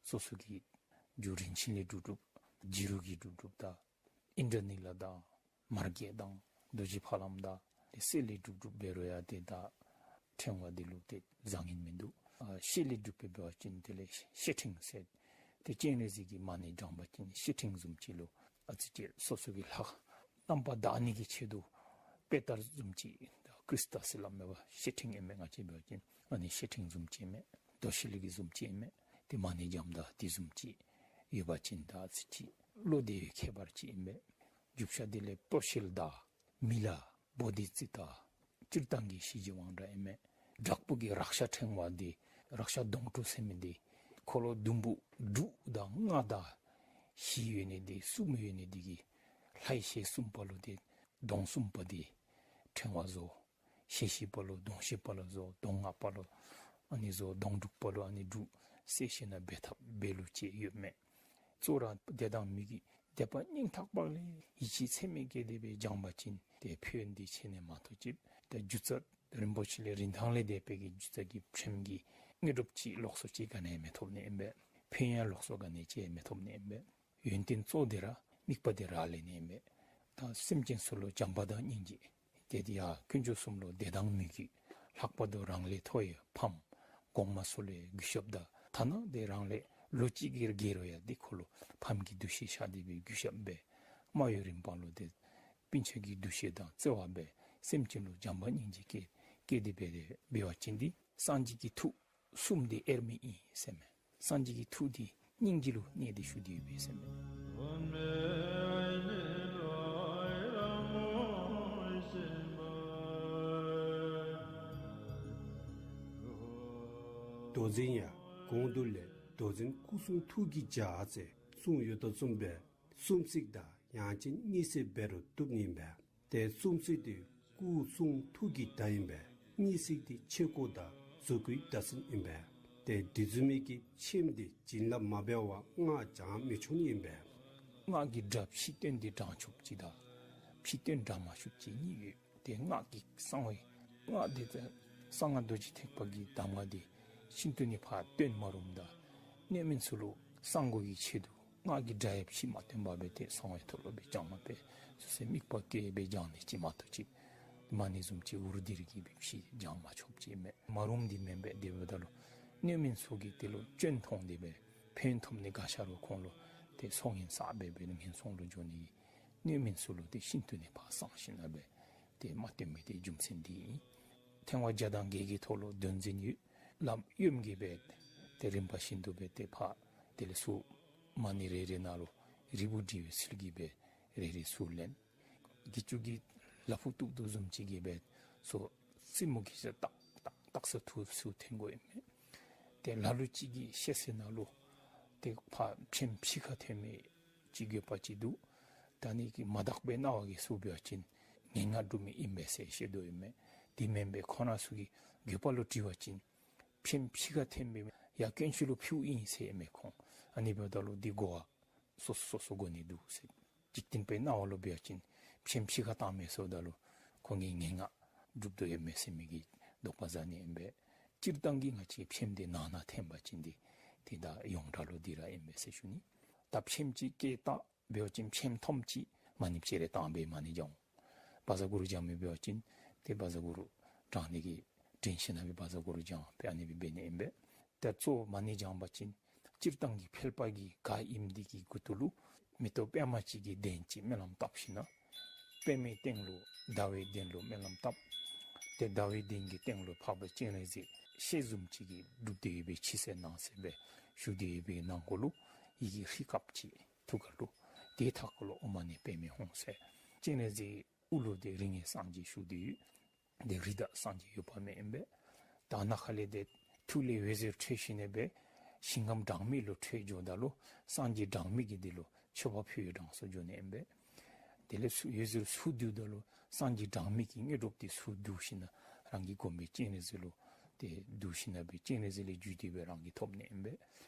སོ་སོ་གི་རྒྱུ་རིན་ཆེན་ལས་གྲུབ་གྲུབ་བྱི་རུ་གིས་གྲུབ་གྲུབ་ད་ཨིནྡྲ་ནཱི་ལ་དང་མར་གད་དང་རྡོ་རྗེ་ཕ་ལམ་དང་ཏེ་གསེར་ལས་གྲུབ་གྲུབ་འབད་རུང་ཡང་ཏེ་ད་ཕྲེང་བ་འདི་ལུ་ཏེ་བཟང་ངན་མིན་འདུག། ཨ་ཤེལ་ལས་གྲུབ་པའི་འབད་བ་ཅིན་དེ་ལས་ཤེལ་ཕྲེང་ཟེར། ཏེ་སྤྱན་རས་གཟིགས་ཀྱིས་མ་ཎི་བགྲངས་པ་ཅིན་ཤེལ་ཕྲེང་བཟུམ་ཅིག་ལུ་ཨ་ཙི་ཅིག་སོ་སོ་གི་ལྷ་རྣམ་པར་དག་ནི་གི་ཆེད་དུ་པེ་ཏར་བཟུམ་ཅིག་ད་ཀྲིསྟ་ཟེར་སླབ་མས་པ། ཤེལ་ཕྲེང་ཨིན་མས། ང་བཅས་འབད་བ་ཅིན་ཨ་ནི་ཤེལ་ཕྲེང་བཟུམ་ཅིག་ཨིན་མས། རྡོ་ཤེལ་གྱི་བཟུམ་ཅིག་ཨིན་མས། ཏེ་མ་ཎི་བགྱངམ་ད་དེ་བཟུམ་ཅིག་ཡོད་པ་ཅིན་ད་ཨ་ཙི་ཅིག་བློ་བདེ་བའི་ཁྱད་པར་ཅིག་ཨིན་མས། རྒྱུ་ཆ་འདི་ལས་སྤྲོ་ཤེལ་དང་མི་ལ་བོ་དྷི་ཙིཏྟ་སྤྱིར་བཏང་གི་ཞི་བྱེད་དབང་དྲག་ཨིན་མས། དྲག་པོ་གི་རཀྵ་ཕྲེང་བ་འདི་རཀྵ་དོང་སྤྲུགས་ཟེར་མི་འདི་འཁོར་ལོ་བདུན་པོ་དྲུག་དང་ལྔ་དང་བཞི་ཡོད་ནི་འདི་གསུམ་ཡོད་ནི་འདི་གིས་ལྷའི་ཞལ་གསུམ་པ་ལུ་ཏེ་དོང་གསུམ་པ་འདི་ཕྲེང་བ་བཟོ། ཞལ་བཞི་པ་ལུ་དོང་བཞི་པ་ལུ་བཟོ། དོང་ལྔ་པ་ལུ་ཨ་ནི་བཟོ། དོང་དྲུག་པ་ལུ་ཨ་ནི་འབྲུ་གསལ་ཞིནམ་ལས་འབད་ཐབས་འབད་ལུགས་བཅས་ཡོད་མས། གཙོ་ར་དད་དང་མོས་གུས་དད་པ་སྙིང་ཐག་པ་ལས་ཡིད་ཆེས་ཚད་མེད་བསྐྱེད་དེ་སྦེ་བགྱང་པ་ཅིན་ཏེ་ཕན་ཡོན་འདི་ཆེ་ནི་མ་གཏོགས་ཅིག་ཏེ་རྒྱུ་རྩ་རིན་པོ་ཆེ་ལས་རིན་ཐང་ལས་འདས་པའི་གི་རྒྱུ་རྩ་གི་ཕྲེང་གི་དངོས་གྲུབ་ཅིག་ལོགས་སུ་ཅིག་ག་ནི་ཡང་མི་ཐོབ་ནི་ཨིན་པས། ཕན་ཡོན་ལོགས་སུ་ག་ནི་ཅིག་མི་ཐོབ་ནི་ཨིན་པས། ཡོན་ཏན་གཙོ་དེ་ར་དམིགས་པ་དེ་ར་ལས་ནི་ཨིན་པས། ད་སེམས་ཅན་ཚུ་ལུ་བྱམས་པ་དང་སྙིང་རྗེ། དེ་དེ་ཡང་དཀོན་མཆོག་གསུམ་ལུ་དད་དང་མོས་གུས། ལྷག་པར་དུ་རང་ལས་མཐོ་བའི་ཕམ་གོང་མ་ཚུ་ལུ་གུས་ཞབས་དང་ཐ་ན་དེ་རང་ལས་ལོ་གཅིག་གི་རྒས་རུང་ཡང་དེ་ཁོ་ལུ་ཕམ་གྱི་འདུ་ཤེས་བཞག་སྟེ་སྦེ་གུས་ཞབས་འབད། མ་ཡུམ་རིམ་པ་ལུ་དེ་སྤུན་ཆ་གི་འདུ་ཤེས་དང་བརྩེ་བ་འབད། སེམས་ཅན་ལུ་བྱམས་པ་སྙིང་རྗེ་བསྐྱེད་བསྐྱེད་དེ་འབད་དེ་འབད་བ་ཅིན་འདི་སངས་རྒྱས་ཀྱི་ཐུགས་གསུམ་འདི་དབྱེར་མེད་ཨིན་ཟེར་མས། སངས་རྒྱས་ཀྱི་ཐུགས་འདི་སྙིང་རྗེ་ལུ་གནས་ཏེ་བཞུགས་ཏེ་ཡོད་པས་ཟེར་མས། མདོ་འཛིན་ཡང་གོང་དུ་ལས་མདོ་འཛིན་སྐུ་གསུང་ཐུགས་ཀྱི་རྒྱ་ཟེར་གསུངས་ཡོད་དོ་བཟུམ་སྦེ་གསུམ་བརྩེགས་དང་ཡང་ཅིན་གཉིས་བརྩེགས་འབད་རུང་བཏུབ་ནི་ཨིན་པས། ཏེ་གསུམ་བརྩེགས་འདི་སྐུ་གསུང་ཐུགས་ཀྱི་བརྡ་ཨིན་པས། གཉིས་བརྩེགས་འདི་ཆོས་སྐུ་དང་གཟུགས་སྐུའི་བརྡ་མཚོན་ཨིན་པས། ཏེ་དེ་བཟུམ་མའི་གི་ཕྱེངམ་འདི་བྱིན་རླབས་མ་འབད་བར་སྔགས་བགྱང་མི་ཆོག་ནི་ཨིན་པས། སྔགས་ཀྱི་སྒྲ་ཕྱི་བཏོན་འདི་བགྱང་ཆོགཔ་ཅིག་དང་ཕྱི་བཏོན་བགྱང་མ་ཆོགཔ་ཅིག་གཉིས་ཡོད། ཏེ་སྔགས་ཀྱི་གསང་བའི་སྔགས་འདི་ཏེ་གསང་སྔགས་རྡོ་རྗེ་ཐེག་པ་གི་གདམས་ངག་འདི་ཤིན་ཏུ་ནས་ཕར་བཏོན་མ་རུངམ་ད་གནོད་མིན་ཚུ་ལུ་གསང་དགོ་གི་ཆེད་དུ་སྔགས་ཀྱི་སྒྲ་ཡང་ཕྱི་མ་བཏོན་པར་སྦེ་ཏེ་གསང་བའི་ཐོག་ལུ་སྦེ་བགྱང་མ་པས། སོ་སོའི་དམིགས་པ་བསྐྱེད་སྦེ་བགྱང་ནི་ཅིག་མ་གཏོགས་ཅིག་མ་ཎི་བཟུམ་ཅིག་འུར་ལྡིར་གྱིས་སྦེ་ཕྱི་བགྱང་མ་ཆོགཔ་ཅིག་མས། མ་རུངམ་འདི་མེན་པས། དེ་འབདཝ་ད་ལུ་གནོད་མིན་ཚུ་གིས་དེ་ལུ་སྐྱོན་མཐོང་སྟེ་སྦེ་ཕན་ཐོགས་ནི་ག་ཤར་རུང་ཁོང་ལུ་ཏེ་ཚོགས་ངན་བསགས་སྦེ་སྦེ་ངན་སོང་ལུ་འགྱོ་ནི་གི་གནོད་མིན་ཚུ་ལུ་ཏེ་ཤིན་ཏུ་ནས་ཕར་གསང་ཞིནམ་ལས་སྦེ་ཏེ་མ་བཏོན་མི་དེ་རྒྱུ་མཚན་འདི་ཨིན། ཐེངས་མ་བརྒྱ་དང་བརྒྱད་ཀྱི་ཐོག་ལུ་དོན་འཛིན་ཡོད། བླམ་ཡུམ་གྱིས་སྦེ་ཏེ་རིམ་པ་བཞིན་དུ་སྦེ་ཏེ་ཕར་དེ་ལས་ཚུར་མ་ཎི་རེ་རེ་ནང་ལུ་རིལ་བུ་དྲིལ་བའི་ཚུལ་གྱིས་སྦེ་རེ་རེ་ཚུར་ལེན། དགེ་བཅུ་གིས་ལ་ཕུག་བཏོག་དོ་བཟུམ་ཅིག་གིས་སྦེ་ཚུར་རྩེ་མོ་གི་ཤ་ཏག་ཏག་ཏག་ས་ཐུག་ཚུར་འཐེན་དགོ་ཨིན་མས། ཏེ་ལ་ལུ་ཅིག་གིས་ཤེས་ཟེར་ནང་ལུ་ཏེ་ཕར་ཕྱེངམ་ཕྱི་ཁར་འཐེན་མི་ཅིག་དགོ་པ་ཅིག་འདུག། ད་ཨ་ནི་གིས་མ་དག་པའི་སྣང་བ་གིས་ཚུར་འབད་བ་ཅིན་ངན་སྔགས་སྒྲུབ་མི་ཨིན་པས་ཟེར་བཤད་དོ་ཨིན་མས། དེ་མེན་པས། ཁོ་ན་ཚུ་གིས་དགོ་པ་ལུ་དྲིལ་བ་ཅིན་ཕྱེངམ་ཕྱི་ཁར་འཐེན་མི་ཡར་དཀོན་མཆོག་ལུ་ཕུལཝ་ཨིན་ཟེར་ཨིན་མས་ཁོང་། ཨ་ནི་འབདཝ་ད་ལུ་འདི་གོ་བ་སོ་སོ་སོ་སོ་གོ་ནི་འདུག་ཟེར། འཇིག་རྟེན་པའི་སྣང་བ་ལུ་འབད་བ་ཅིན་ཕྱེངམ་ཕྱི་ཁར་བཏང་མི་ཚུ་ད་ལུ་ཁོང་གིས་ངན་སྔགས་སྒྲུབ་དོ་ཨིན་མས་ཟེར་མི་གི་དོགས་པ་ཟ་ནི་ཨིན་པས། སྤྱིར་བཏང་གི་ང་བཅས་ཕྱེངམ་འདི་ནང་ན་འཐེན་པ་ཅིན་འདི་ཏེ་ད་ཡོངས་གྲགས་ལུ་འདི་ར་ཨིན་མས་ཟེར་ཞུ་ནི། ད་ཕྱེངམ་ཅིག་སྐྱེས་ད་འབད་བ་ཅིན་ཕྱེངམ་ཐོནམ་ཅིག་མ་ཎི་ཕྱི་རེ་བཏང་སྦེ་མ་ཎི་བགྱང་། བཛྲ་གུ་རུ་བགྱང་མི་འབད་བ་ཅིན་ཏེ་བཛྲ་གུ་རུ་བགྱང་ནི་གི་དྲན་ཞིནམ་ལས་བཛྲ་གུ་རུ་བགྱང་སྦེ་ཨ་ནི་སྦེ་འབད་ནི་ཨིན་པས། ད་གཙོ་བོ་མ་ཎི་བགྱང་པ་ཅིན་སྤྱིར་བཏང་གི་ཕལ་པ་གིས་ག་ཨིནམ་འདི་གི་མགུ་ཏོ་ལུ་མེ་ཏོག་པདྨ་ཅིག་གི་གདན་ཅིག་སྨོན་ལམ་བཏབ་ཞིནམ་ལས་པདྨའི་སྟེང་ལུ་ཟླ་བའི་གདན་ལུ་སྨོན་ལམ་བཏབ། ཏེ་ཟླ་བའི་གདན་གྱི་སྟེང་ལུ་འཕགས་པ་སྤྱན་རས་གཟིགས་ཞལ་འཛུམ་ཅིག་གིས་སྒྲུབ་སྡེ་ཡོད་པའི་ཕྱི་གསལ་ནང་གསལ་སྦེ་བཞུགས་ཏེ་ཡོད་པའི་ནང་འཁོད་ལུ་ཡི་གེ་ཧྲཱིཿབ་ཅིག་ཐུགས་ཀར་ལུ། དེའི་མཐའ་འཁོར་ལུ་ཨོཾ་མ་ཎི་པདྨེ་ཧཱུྃ་ཟེར། སྤྱན་རས་གཟིགས་དབུ་ལུ་ཏེ་རིགས་ལྔའི་སངས་རྒྱས་བཞུགས་ཏེ་ཡོད། ཏེ་རིགས་བདག་སངས་རྒྱས་འོད་དཔག་མེད་ཨིན་པས། ད་ནཱ་ཁ་ལས་ཏེ་ཐུགས་ལས་འོད་ཟེར་འཕྲོས་ཞིནམ་ལས་སྦེ་ཞིང་ཁམས་གྲངས་མེད་ལུ་འཕྲོས་འགྱོཝ་ད་ལུ་སངས་རྒྱས་གྲངས་མེད་ཀྱིས་དེ་ལུ་མཆོད་པ་ཕུལ་བའི་གྲངས་སུ་འགྱོ་ནི་ཨིན་པས། དེ་ལས་ཚུར་འོད་ཟེར་ཚུར་བསྡུཝ་ད་ལུ་སངས་རྒྱས་གྲངས་མེད་ཀྱི་དངོས་གྲུབ་དེ་ཚུར་བསྡུ་ཞིནམ་ལས་རང་གི་གོ་འཕང་སྤྱན་རས་གཟིགས་ལུ་ཏེ་བསྡུ་ཞིནམ་ལས་སྦེ་སྤྱན་རས་གཟིགས་ལས་བརྒྱུད་དེ་སྦེ་རང་གིས་ཐོབ་ནི་ཨིན་པས།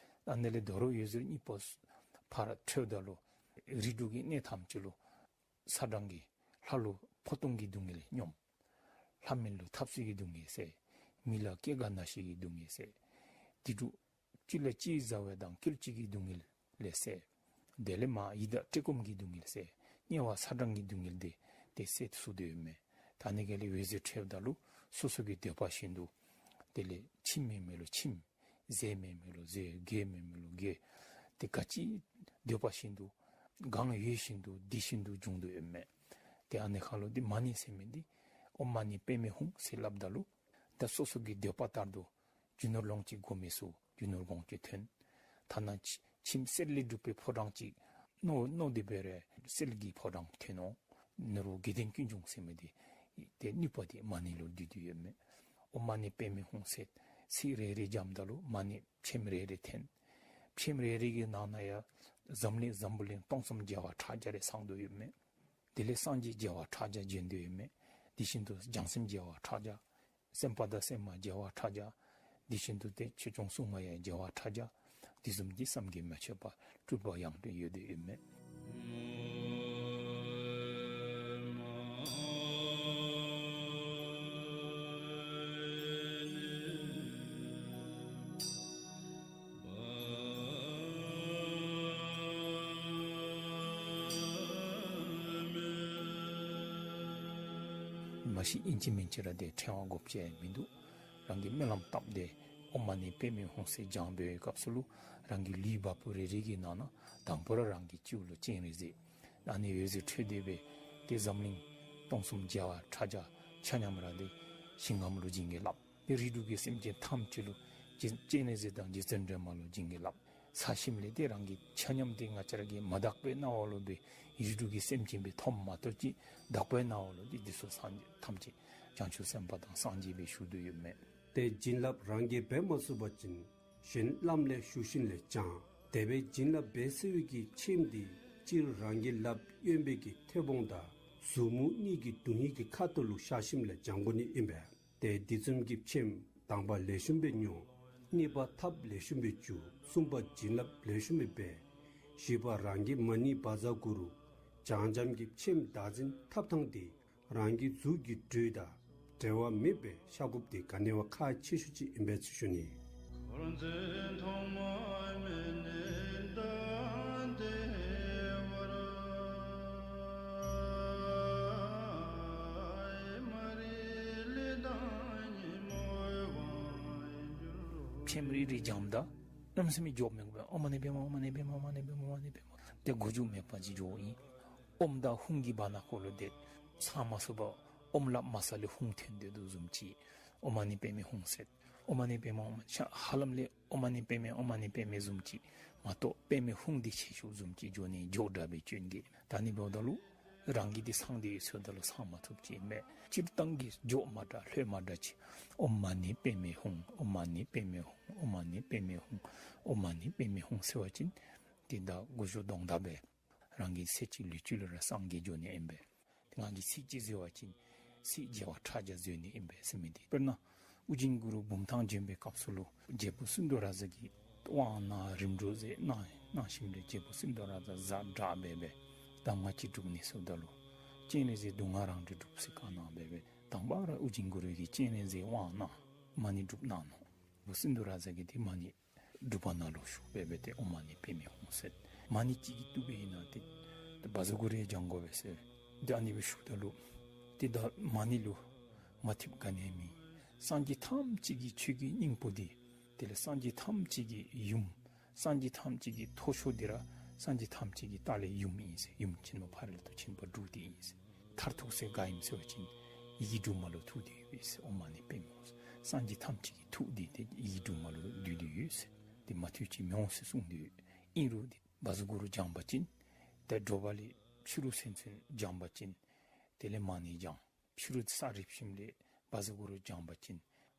ཨ་ནི་ལས་དོ་རུང་འོད་ཟེར་གཉིས་པ་ཕར་འཕྲོཝ་ད་ལུ་རིགས་དྲུག་གི་གནས་ཐམས་ཅད་ལུ། ཚ་གྲང་གི། ལྷ་ལུ་འཕོ་ལྟུང་གི་སྡུག་བསྔལ་སྙོམས། ལྷ་མིན་ལུ་འཐབ་རྩོད་ཀྱི་སྡུག་བསྔལ་སེལ། མི་ལ་སྐྱེ་རྒ་ན་འཆི་གི་སྡུག་བསྔལ་སེལ། དེ་དྲུག་གཅིག་ལ་གཅིག་བཟའ་བ་དང་སྐྱེལ་བཅོལ་གྱི་སྡུག་བསྔལ་ལས་སེལ། དེ་ལས་མར་ཡི་དྭགས་བཀྲེས་སྐོམ་གྱི་སྡུག་བསྔལ་སེལ། དམྱལ་བ་ཚ་གྲང་གི་སྡུག་བསྔལ་དེ་དེ་སེལ་ཚུགས་དོ་ཡོདཔ་མས། ད་ནི་ག་ལས་འོད་ཟེར་འཕྲོཝ་ད་ལུ་སོ་སོ་གི་འདོད་པ་བཞིན་དུ། དེ་ལས་ཁྱིམ་མེད་མི་ལུ་ཁྱིམ། ཟས་མེད་མི་ལུ་ཟས། གོས་མེད་མི་ལུ་གོས། ཏེ་ག་ཅི་འདོད་པ་བཞིན་དུ་གང་ཡོད་བཞིན་དུ་འདི་བཞིན་དུ་འབྱུང་དོ་ཡོདཔ་མས། ཏེ་ཨ་ནི་ཁར་ལུ་ཏེ་མ་ཎི་ཟེར་མི་འདི་ཨོཾ་མ་ཎི་པདྨེ་ཧཱུྃ་ཟེར་སླབ་ད་ལུ་ད་སོ་སོ་གི་འདོད་པ་ལྟར་དུ་རྒྱུ་ནོར་ལོངས་སྤྱོད་དགོ་མི་ཚུ་རྒྱུ་ནོར་ལོངས་སྤྱོད་ཐོན། ཐ་ན་ཁྱིམ་གསེར་ལས་གྲུབ་པའི་ཕོ་བྲང་ཅིག་མནོ་མནོ་སྟེ་འབད་རུང་གསེར་གྱི་ཕོ་བྲང་ཐོན་འོང་། ནོར་བུ་དགེ་ལྡན་ཀུན་འབྱུང་ཟེར་མི་འདི་ཏེ་ནུས་པ་འདི་མ་ཎི་ལུ་འདུས་ཏེ་ཡོདཔ་མས། ཨོཾ་མ་ཎི་པདྨེ་ཧཱུྃ་ཟེར་ཚིག་རེ་རེ་བགྱངམ་ད་ལུ་མ་ཎི་ཕྱེངམ་རེ་རེ་འཐོན། ཕྱེངམ་རེ་རེ་གི་ནང་ན་ཡང་འཛམ་གླིང་འཛམ་བུ་གླིང་སྟོང་གསུམ་བྱེ་བ་ཕྲག་བརྒྱ་རེ་ཚང་དོ་ཡོདཔ་མས། དེ་ལས་སངས་རྒྱས་བྱེ་བ་ཕྲག་བརྒྱ་བྱོན་དོ་ཡོདཔ་མས། དེ་བཞིན་དུ་བྱང་སེམས་བྱེ་བ་ཕྲག་བརྒྱ། སེམས་དཔའ་དང་སེམས་མ་བྱེ་བ་ཕྲག་བརྒྱ། དེ་བཞིན་དུ་ཏེ་ཆོས་སྐྱོང་སྲུང་མ་ཡང་བྱེ་བ་ཕྲག་བརྒྱ། དེ་བཟུམ་གྱི་བསམ་གྱིས་མི་ཁྱབ་པ་སྤྲུལ་པ་ཡང་དག་ཡོད་དེ་ཡོདཔ་མས། མ་གཞི་ཨིན་ཅི་མིན་ཅི་ར་ཏེ་ཕྲེང་བ་དགོཔ་ཅིག་མིན་འདུག། རང་གིས་སྨོན་ལམ་བཏབ་སྟེ་ཨོཾ་མ་ཎི་པདྨེ་ཧཱུྃ་ཟེར་བགྱང་བའི་སྐབས་སུ་ལུ་རང་གི་ལུས་འབའ་པུ་རེ་རེ་གི་ནང་ན་དང་པ་ར་རང་གི་སྤྱི་བོ་ལུ་སྤྱན་རས་གཟིགས། ཨ་ནི་འོད་ཟེར་འཕྲོས་ཏེ་སྦེ་ཏེ་འཛམ་གླིང་སྟོང་གསུམ་བྱེ་བ་ཕྲག་བརྒྱ་ཆ་མཉམ་ར་ཏེ་ཞིང་ཁམས་ལུ་བྱིན་གྱིས་བརླབས། ཏེ་རིགས་དྲུག་གི་སེམས་ཅན་ཐམས་ཅད་ལུ་རྗེ་སྤྱན་རས་གཟིགས་དང་རྗེ་བཙུན་སྒྲོལ་མ་ལུ་བྱིན་གྱིས་བརླབས། ཚར་ཞིནམ་ལས་ཏེ་རང་གི་ཆ་མཉམ་འདི་ང་བཅས་ར་གིས་མ་དག་པའི་སྣང་བ་ལུ་སྦེ་རིགས་དྲུག་གི་སེམས་ཅན་སྦེ་མཐོངམ་མ་གཏོགས་ཅིག་དག་པའི་སྣང་བ་ལུ་ཏེ་འདི་ཚུ་སངས་རྒྱས་ཐམས་ཅད་བྱང་ཆུབ་སེམས་དཔའ་དང་སངས་རྒྱས་སྦེ་བཞུགས་ཏེ་ཡོདཔ་མས། ཏེ་བྱིན་རླབས་རང་གིས་འབད་མ་ཚུགས་པ་ཅིན་གཞན་བླམ་ལས་ཞུ་ཞིནམ་ལས་བགྱང་། དེ་སྦེ་བྱིན་རླབས་འབད་ཚར་བའི་གི་ཕྱེངམ་འདི་སྤྱིར་རང་གི་ལགཔ་གཡོན་པའི་གི་མཐེ་བོང་དང་ཟུར་མོ་གཉིས་ཀྱི་དོན་ཧིང་གི་ཁ་ཐུག་ལུ་བཞག་ཞིནམ་ལས་བགྱང་དགོ་ནི་ཨིན་པས། ཏེ་འདི་བཟུམ་གྱི་ཕྱེངམ་དང་པ་ལེགས་ཤོམ་སྦེ་ཉོ། གཉིས་པ་ཐབས་ལེགས་ཤོམ་སྦེ་བྱུག། གསུམ་པ་བྱིན་རླབས་ལེགས་ཤོམ་སྦེ་འབད། བཞི་པ་རང་གི་མ་ཎི་བཛྲ་གུ་རུ་བྱང་འཇམ་གྱི་ཕྱེངམ་བདག་འཛིན་འཐབ་ཐངས་འདི་རང་གི་གཟུགས་ཀྱི་འགྲོས་དང་འབྲལ་བ་མེད་པའི་ཤ་གུབ་འདི་ག་ནི་བ་ཁག་ཆེ་ཤོས་ཅིག་ཨིན་པས་ཟེར་ཞུ་ནི། འཁོར་འདས་ཐོག་མ་མེད་ནས་ད་ལྟའི་བར། མ་རིག་ལས་དང་ཉོན་མོངས་པའི་དབང་གྱུར། ཕྱེངམ་རེ་རེ་བགྱངམ་ད་གནམ་མེད་ས་མེད་འགྱོ་མི་དགོ་པས། ཨོཾ་མ་ཎི་པདྨེ་ཧཱུྃ། ཨོཾ་མ་ཎི་པདྨེ་ཧཱུྃ། ཨོཾ་མ་ཎི་པདྨེ་ཧཱུྃ། ཨོཾ་མ་ཎི་པདྨེ་ཧཱུྃ། ཏེ་འགོར་འགྱོ་མེད་པ་ཅིག་འགྱོཝ་ཨིན། ཨོཾ་དང་ཧཱུྃ་གི་བར་ན་འཁོད་ལུ་ཏེ་ཚང་མ་སོ་པ་ཨོཾ་སླབ་མ་ཚར་ལས་ཧཱུྃ་འཐོན་སྡོད་དོ་བཟུམ་ཅིག། ཨོཾ་མ་ཎི་པདྨེ་ཧཱུྃ་ཟེར། ཨོཾ་མ་ཎི་པདྨེ་ཧཱུྃ་ཤ་ཧ་ལམ་ལས་ཨོཾ་མ་ཎི་པདྨེ་ཨོཾ་མ་ཎི་པདྨེ་བཟུམ་ཅིག་མ་གཏོགས་པདྨེ་ཧཱུྃ་འདི་ཆེ་ཤོས་བཟུམ་ཅིག་འགྱོ་ནི་འགྱོ་དྲགས་སྦེ་སྐྱོན་གྱི། ད་ནི་འབདཝ་ད་ལུ་རང་གིས་འདི་ཚང་སྟེ་ཡོད་ཚུལ་ད་ལུ་ཚང་མ་ཐུབ་ཅིག་མས། སྤྱིར་བཏང་གི་འགྱོ་མ་དྲགས་ལྷོད་མ་དྲགས་ཅིག། ཨོཾ་མ་ཎི་པདྨེ་ཧཱུྃ། ཨོཾ་མ་ཎི་པདྨེ་ཧཱུྃ། ཨོཾ་མ་ཎི་པདྨེ་ཧཱུྃ། ཨོཾ་མ་ཎི་པདྨེ་ཧཱུྃ་ཟེར་བ་ཅིན་ཏེ་ད་མགུ་གཞུ་གདོང་བརྡབ་སྦེ་རང་གི་ཚེ་གཅིག་ལུས་གཅིག་ལུ་ར་སངས་རྒྱས་འགྱོ་ནི་ཨིན་པས། ང་གིས་ཚིག་གཅིག་ཟེར་བ་ཅིན་ཚིག་བྱེ་བ་ཕྲག་བརྒྱ་ཟེར་ནི་ཨིན་པས་ཟེར་མི་འདི། དཔེར་ན་ཨོ་རྒྱན་གུ་རུ་བུམ་ཐང་བྱོན་པའི་སྐབས་སུ་ལུ་རྒྱལ་པོ་སིནྡྷུ་རཱ་ཛ་གིས་དབང་གནང་རིམ་གྲོ་ཟེར་གནང་གནང་ཞིནམ་ལས་རྒྱལ་པོ་སིནྡྷུ་རཱ་ཛ་ཛ་དྲག་སྦེ་སྦེ་གདམས་ངག་ཅིག་སྒྲུབ་ནི་ཟེརཝ་ད་ལུ་སྤྱན་རས་གཟིགས་མདུན་ན་རང་གིས་སྒྲུབ་ཟེར་བཀའ་གནང་སྦེ་སྦེ་དང་པ་ར་ཨོ་རྒྱན་གུ་རུ་གིས་སྤྱན་རས་གཟིགས་དབང་གནང་མ་ཎི་སྒྲུབ་གནང་ནུག། རྒྱལ་པོ་སིནྡྷུ་རཱ་ཛ་གིས་ཏེ་མ་ཎི་སྒྲུབ་པ་ནང་ལུ་ཞུགས་སྦེ་སྦེ་ཏེ་ཨོཾ་མ་ཎི་པདྨེ་ཧཱུྃ་ཟེར། མ་ཎི་གཅིག་གིས་བཏུབ་པས་ཨིན་ན་ཏེ་ཏེ་བཛྲ་གུ་རུ་ཡང་བགྱང་དགོ་པས་ཟེར། ཏེ་ཨ་ནི་སྦེ་ཞུཝ་ད་ལུ་ཏེ་ད་མ་ཎི་ལུ་མ་ཐེབས་ག་ནི་མེད། སངས་རྒྱས་ཐམས་ཅད་ཀྱི་ཆོས་ཀྱི་སྙིང་པོ་འདི་ དེ་ལས་སངས་རྒྱས་ཐམས་ཅད་ཀྱི་ཡུམ། སངས་རྒྱས་ཐམས་ཅད་ཀྱི་མཐོ་ཤོས་འདི་ར་སངས་རྒྱས་ཐམས་ཅད་ཀྱི་ལྟག་ལས་ཡུམ་ཨིན་ཟེར། ཡུམ་ཆེན་མོ་ཕ་རོལ་ཏུ་ཕྱིན་པ་དྲུག་འདི་ཨིན་ཟེར། མཐར་ཐུག་ཟེར་ག་ཨིནམ་ཟེར་བ་ཅིན་ཡི་གེ་དྲུག་མ་ལུ་ཐུག་སྟེ་ཡོད་ཟེར། ཨོཾ་མ་ཎི་པདྨེ་ཧཱུྃ་ཟེར། སངས་རྒྱས་ཐམས་ཅད་ཀྱི་ཐུགས་འདི་ཏེ་ཡི་གེ་དྲུག་མ་ལུ་འདུས་ཏེ་ཡོད་ཟེར། ཏེ་མ་ཐུག་ཅིག་མི་འོང་ཟེར་གསུངས་ཏེ་ཡོད། ཨིན་རུང་ཏེ་བཛྲ་གུ་རུ་བགྱང་པ་ཅིན་ཏེ་དྲོ་པ་ལས་ཕྱི་རུ་ཚུན་ཚོད་བགྱང་པ་ཅིན་དེ་ལས་མ་ཎི་བགྱང་། ཕྱི་རུ་ས་རིབ་ཞིནམ་ལས་བཛྲ་གུ་རུ་བགྱང་པ་ཅིན་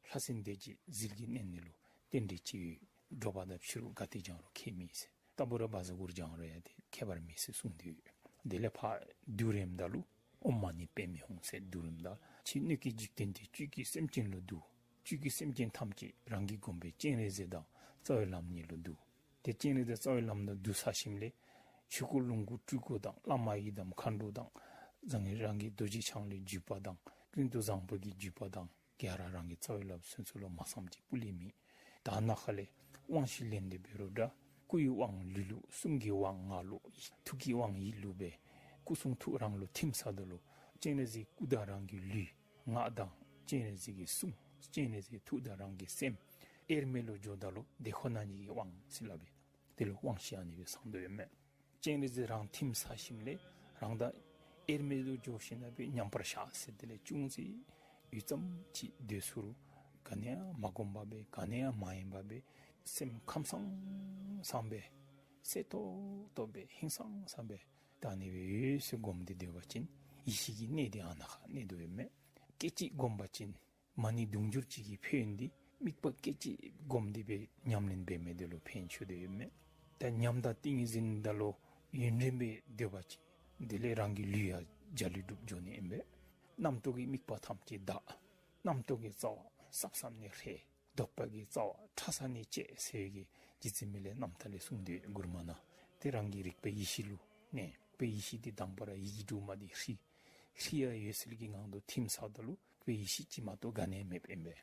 ལྷ་སྲིན་སྡེ་བརྒྱད་ཟིལ་གྱིས་མནན་ནི་ལུ་རྟེན་འབྲེལ་ཅིག་ཡོད། དྲོ་པ་དང་ཕྱི་རུ་ག་ཏེ་བགྱང་རུང་ཁྱད་མེད་ཟེར། རྟག་བུ་ར་བཛྲ་གུ་རུ་བགྱང་རུང་ཡང་ཏེ་ཁྱད་པར་མེད་ཟེར་གསུངས་ཏེ་ཡོད། དེ་ལས་ཕར་བསྡུ་རནམ་ད་ལུ་ཨོཾ་མ་ཎི་པདྨེ་ཧཱུྃ་ཟེར་བསྡུ་རནམ་ད་ཕྱི་སྣོད་ཀྱི་འཇིག་རྟེན་འདི་བཅུད་ཀྱི་སེམས་ཅན་ལུ་བསྡུ། བཅུད་ཀྱི་སེམས་ཅན་ཐམས་ཅད་རང་གིས་བསྒོམས་པའི་སྤྱན་རས་གཟིགས་དང་རྩ་བའི་བླ་མ་གཉིས་ལུ་བསྡུ། ཏེ་སྤྱན་རས་གཟིགས་རྩ་བའི་བླ་མ་ལུ་བསྡུ་ཚར་ཞིནམ་ལས་ཆོས་སྐུ་ལོངས་སྐུ་སྤྲུལ་སྐུ་དང་བླ་མ་ཡི་དམ་མཁའ་འགྲོ་དང་རང་གི་རང་གི་རྡོ་རྗེ་འཆང་ལུས་བརྒྱུད་པ་དང་ཀུན་ཏུ་བཟང་པོ་གི་བརྒྱུད་པ་དང་ག་ར་རང་གི་རྩ་བའི་བླ་མ་ཚུན་ཚོད་ལུ་མ་ཚངམ་ཅིག་སྤུ་ལས་མེད། ད་ནཱ་ཁ་ལས་དབང་ཤེད་ལེན་ཏེ་འབད་རུང་འདྲ། སྐུ་ཡི་དབང་ལུས་ལུ། གསུང་གི་དབང་ངག་ལུ། ཐུགས་ཀྱི་དབང་ཡིད་ལུ་སྦེ་སྐུ་གསུང་ཐུགས་རང་ལུ་ཐིམ་ཚརཝ་ད་ལུ་སྤྱན་རས་གཟིགས་སྐུ་དང་རང་གི་ལུས། ངག་དང་སྤྱན་རས་གཟིགས་ཀྱི་གསུང་། སྤྱན་རས་གཟིགས་ཐུགས་དང་རང་གི་སེམས་དབྱེར་མེད་ལུ་འགྱོཝ་ད་ལུ་དེ་ཁོ་ན་ཉིད་ཀྱི་དབང་ཟེར་སླབ་པས། དེ་ལུ་དབང་ཤེད་ཨ་ནི་སྦེ་ཚང་དོ་ཡོདཔ་མས། སྤྱན་རས་གཟིགས་རང་ཐིམ་ཚར་ཞིནམ་ལས་རང་དང་དབྱེར་མེད་དུ་འགྱོ་ཞིནམ་ལས་མཉམ་པར་བཞག་ཟེར། དེ་ལས་ཅུང་ཟད་ཡུད་ཙམ་ཅིག་སྡོད་ཚུགས་རུང་ག་ནི་ཡང་མ་གོམས་པར་སྦེ་ག་ནི་ཡང་མ་ཡེངས་པར་སྦེ་སེམས་ཁམས་སངས་སངས་སྦེ་གསལ་ཏོག་ཏོ་སྦེ་ཧིང་སངས་སངས་སྦེ་ད་ཨ་ནི་སྦེ་ཡོད་ཟེར་སྒོམ་སྟེ་སྡོད་པ་ཅིན་ཡེ་ཤེས་ཀྱི་གནས་འདི་ཨ་ནཱ་ཁར་གནས་དོ་ཡོདཔ་མས། སྐད་ཅིག་སྒོམ་པ་ཅིན་མ་ཎི་དུང་ཕྱུར་གཅིག་གི་ཕན་ཡོན་འདི་དམིགས་པ་སྐད་ཅིག་སྒོམ་སྟེ་སྦེ་ཉམས་ལེན་འབད་མི་འདི་ལུ་ཕན་ཆེ་དོ་ཡོདཔ་མས། ད་ཉམས་དང་ཏིང་ངེ་འཛིན་འདི་ལུ་ཡུན་རིངམོ་སྦེ་སྡོད་པ་ཅིན་དེ་ལས་རང་གི་ལུས་ཡང་འཇའ་ལུས་གྲུབ་འགྱོ་ནི་ཨིན་པས། རྣམ་རྟོག་གི་དམིགས་པ་ཐམས་ཅད་དག། རྣམ་རྟོག་གི་རྩ་བ་སྲབ་སྲབ་ནི་ཧྲལ། ལྡོག་པ་གི་རྩ་བ་ཕྲ་ས་ནི་བཅད་ཟེར་བའི་གི་རྗེ་བཙུན་མི་ལའི་རྣམ་ཐར་ལས་གསུངས་ཏེ་མགུར་མ་ནང་། ཏེ་རང་གི་རིག་པའི་ཡེ་ཤེས་ལུ་གནས། རིག་པའི་ཡེ་ཤེས་འདི་དང་པ་ར་ཡི་གེ་དྲུག་མ་འདི་ཧྲཱིཿ། ཧྲཱིཿ་ཡང་འོད་གསལ་གྱི་ངང་དུ་ཐིམ་ཚརཝ་ད་ལུ་རིག་པའི་ཡེ་ཤེས་ཅིག་མ་གཏོགས་ག་ནི་ཡང་མེདཔ་ཨིན་པས།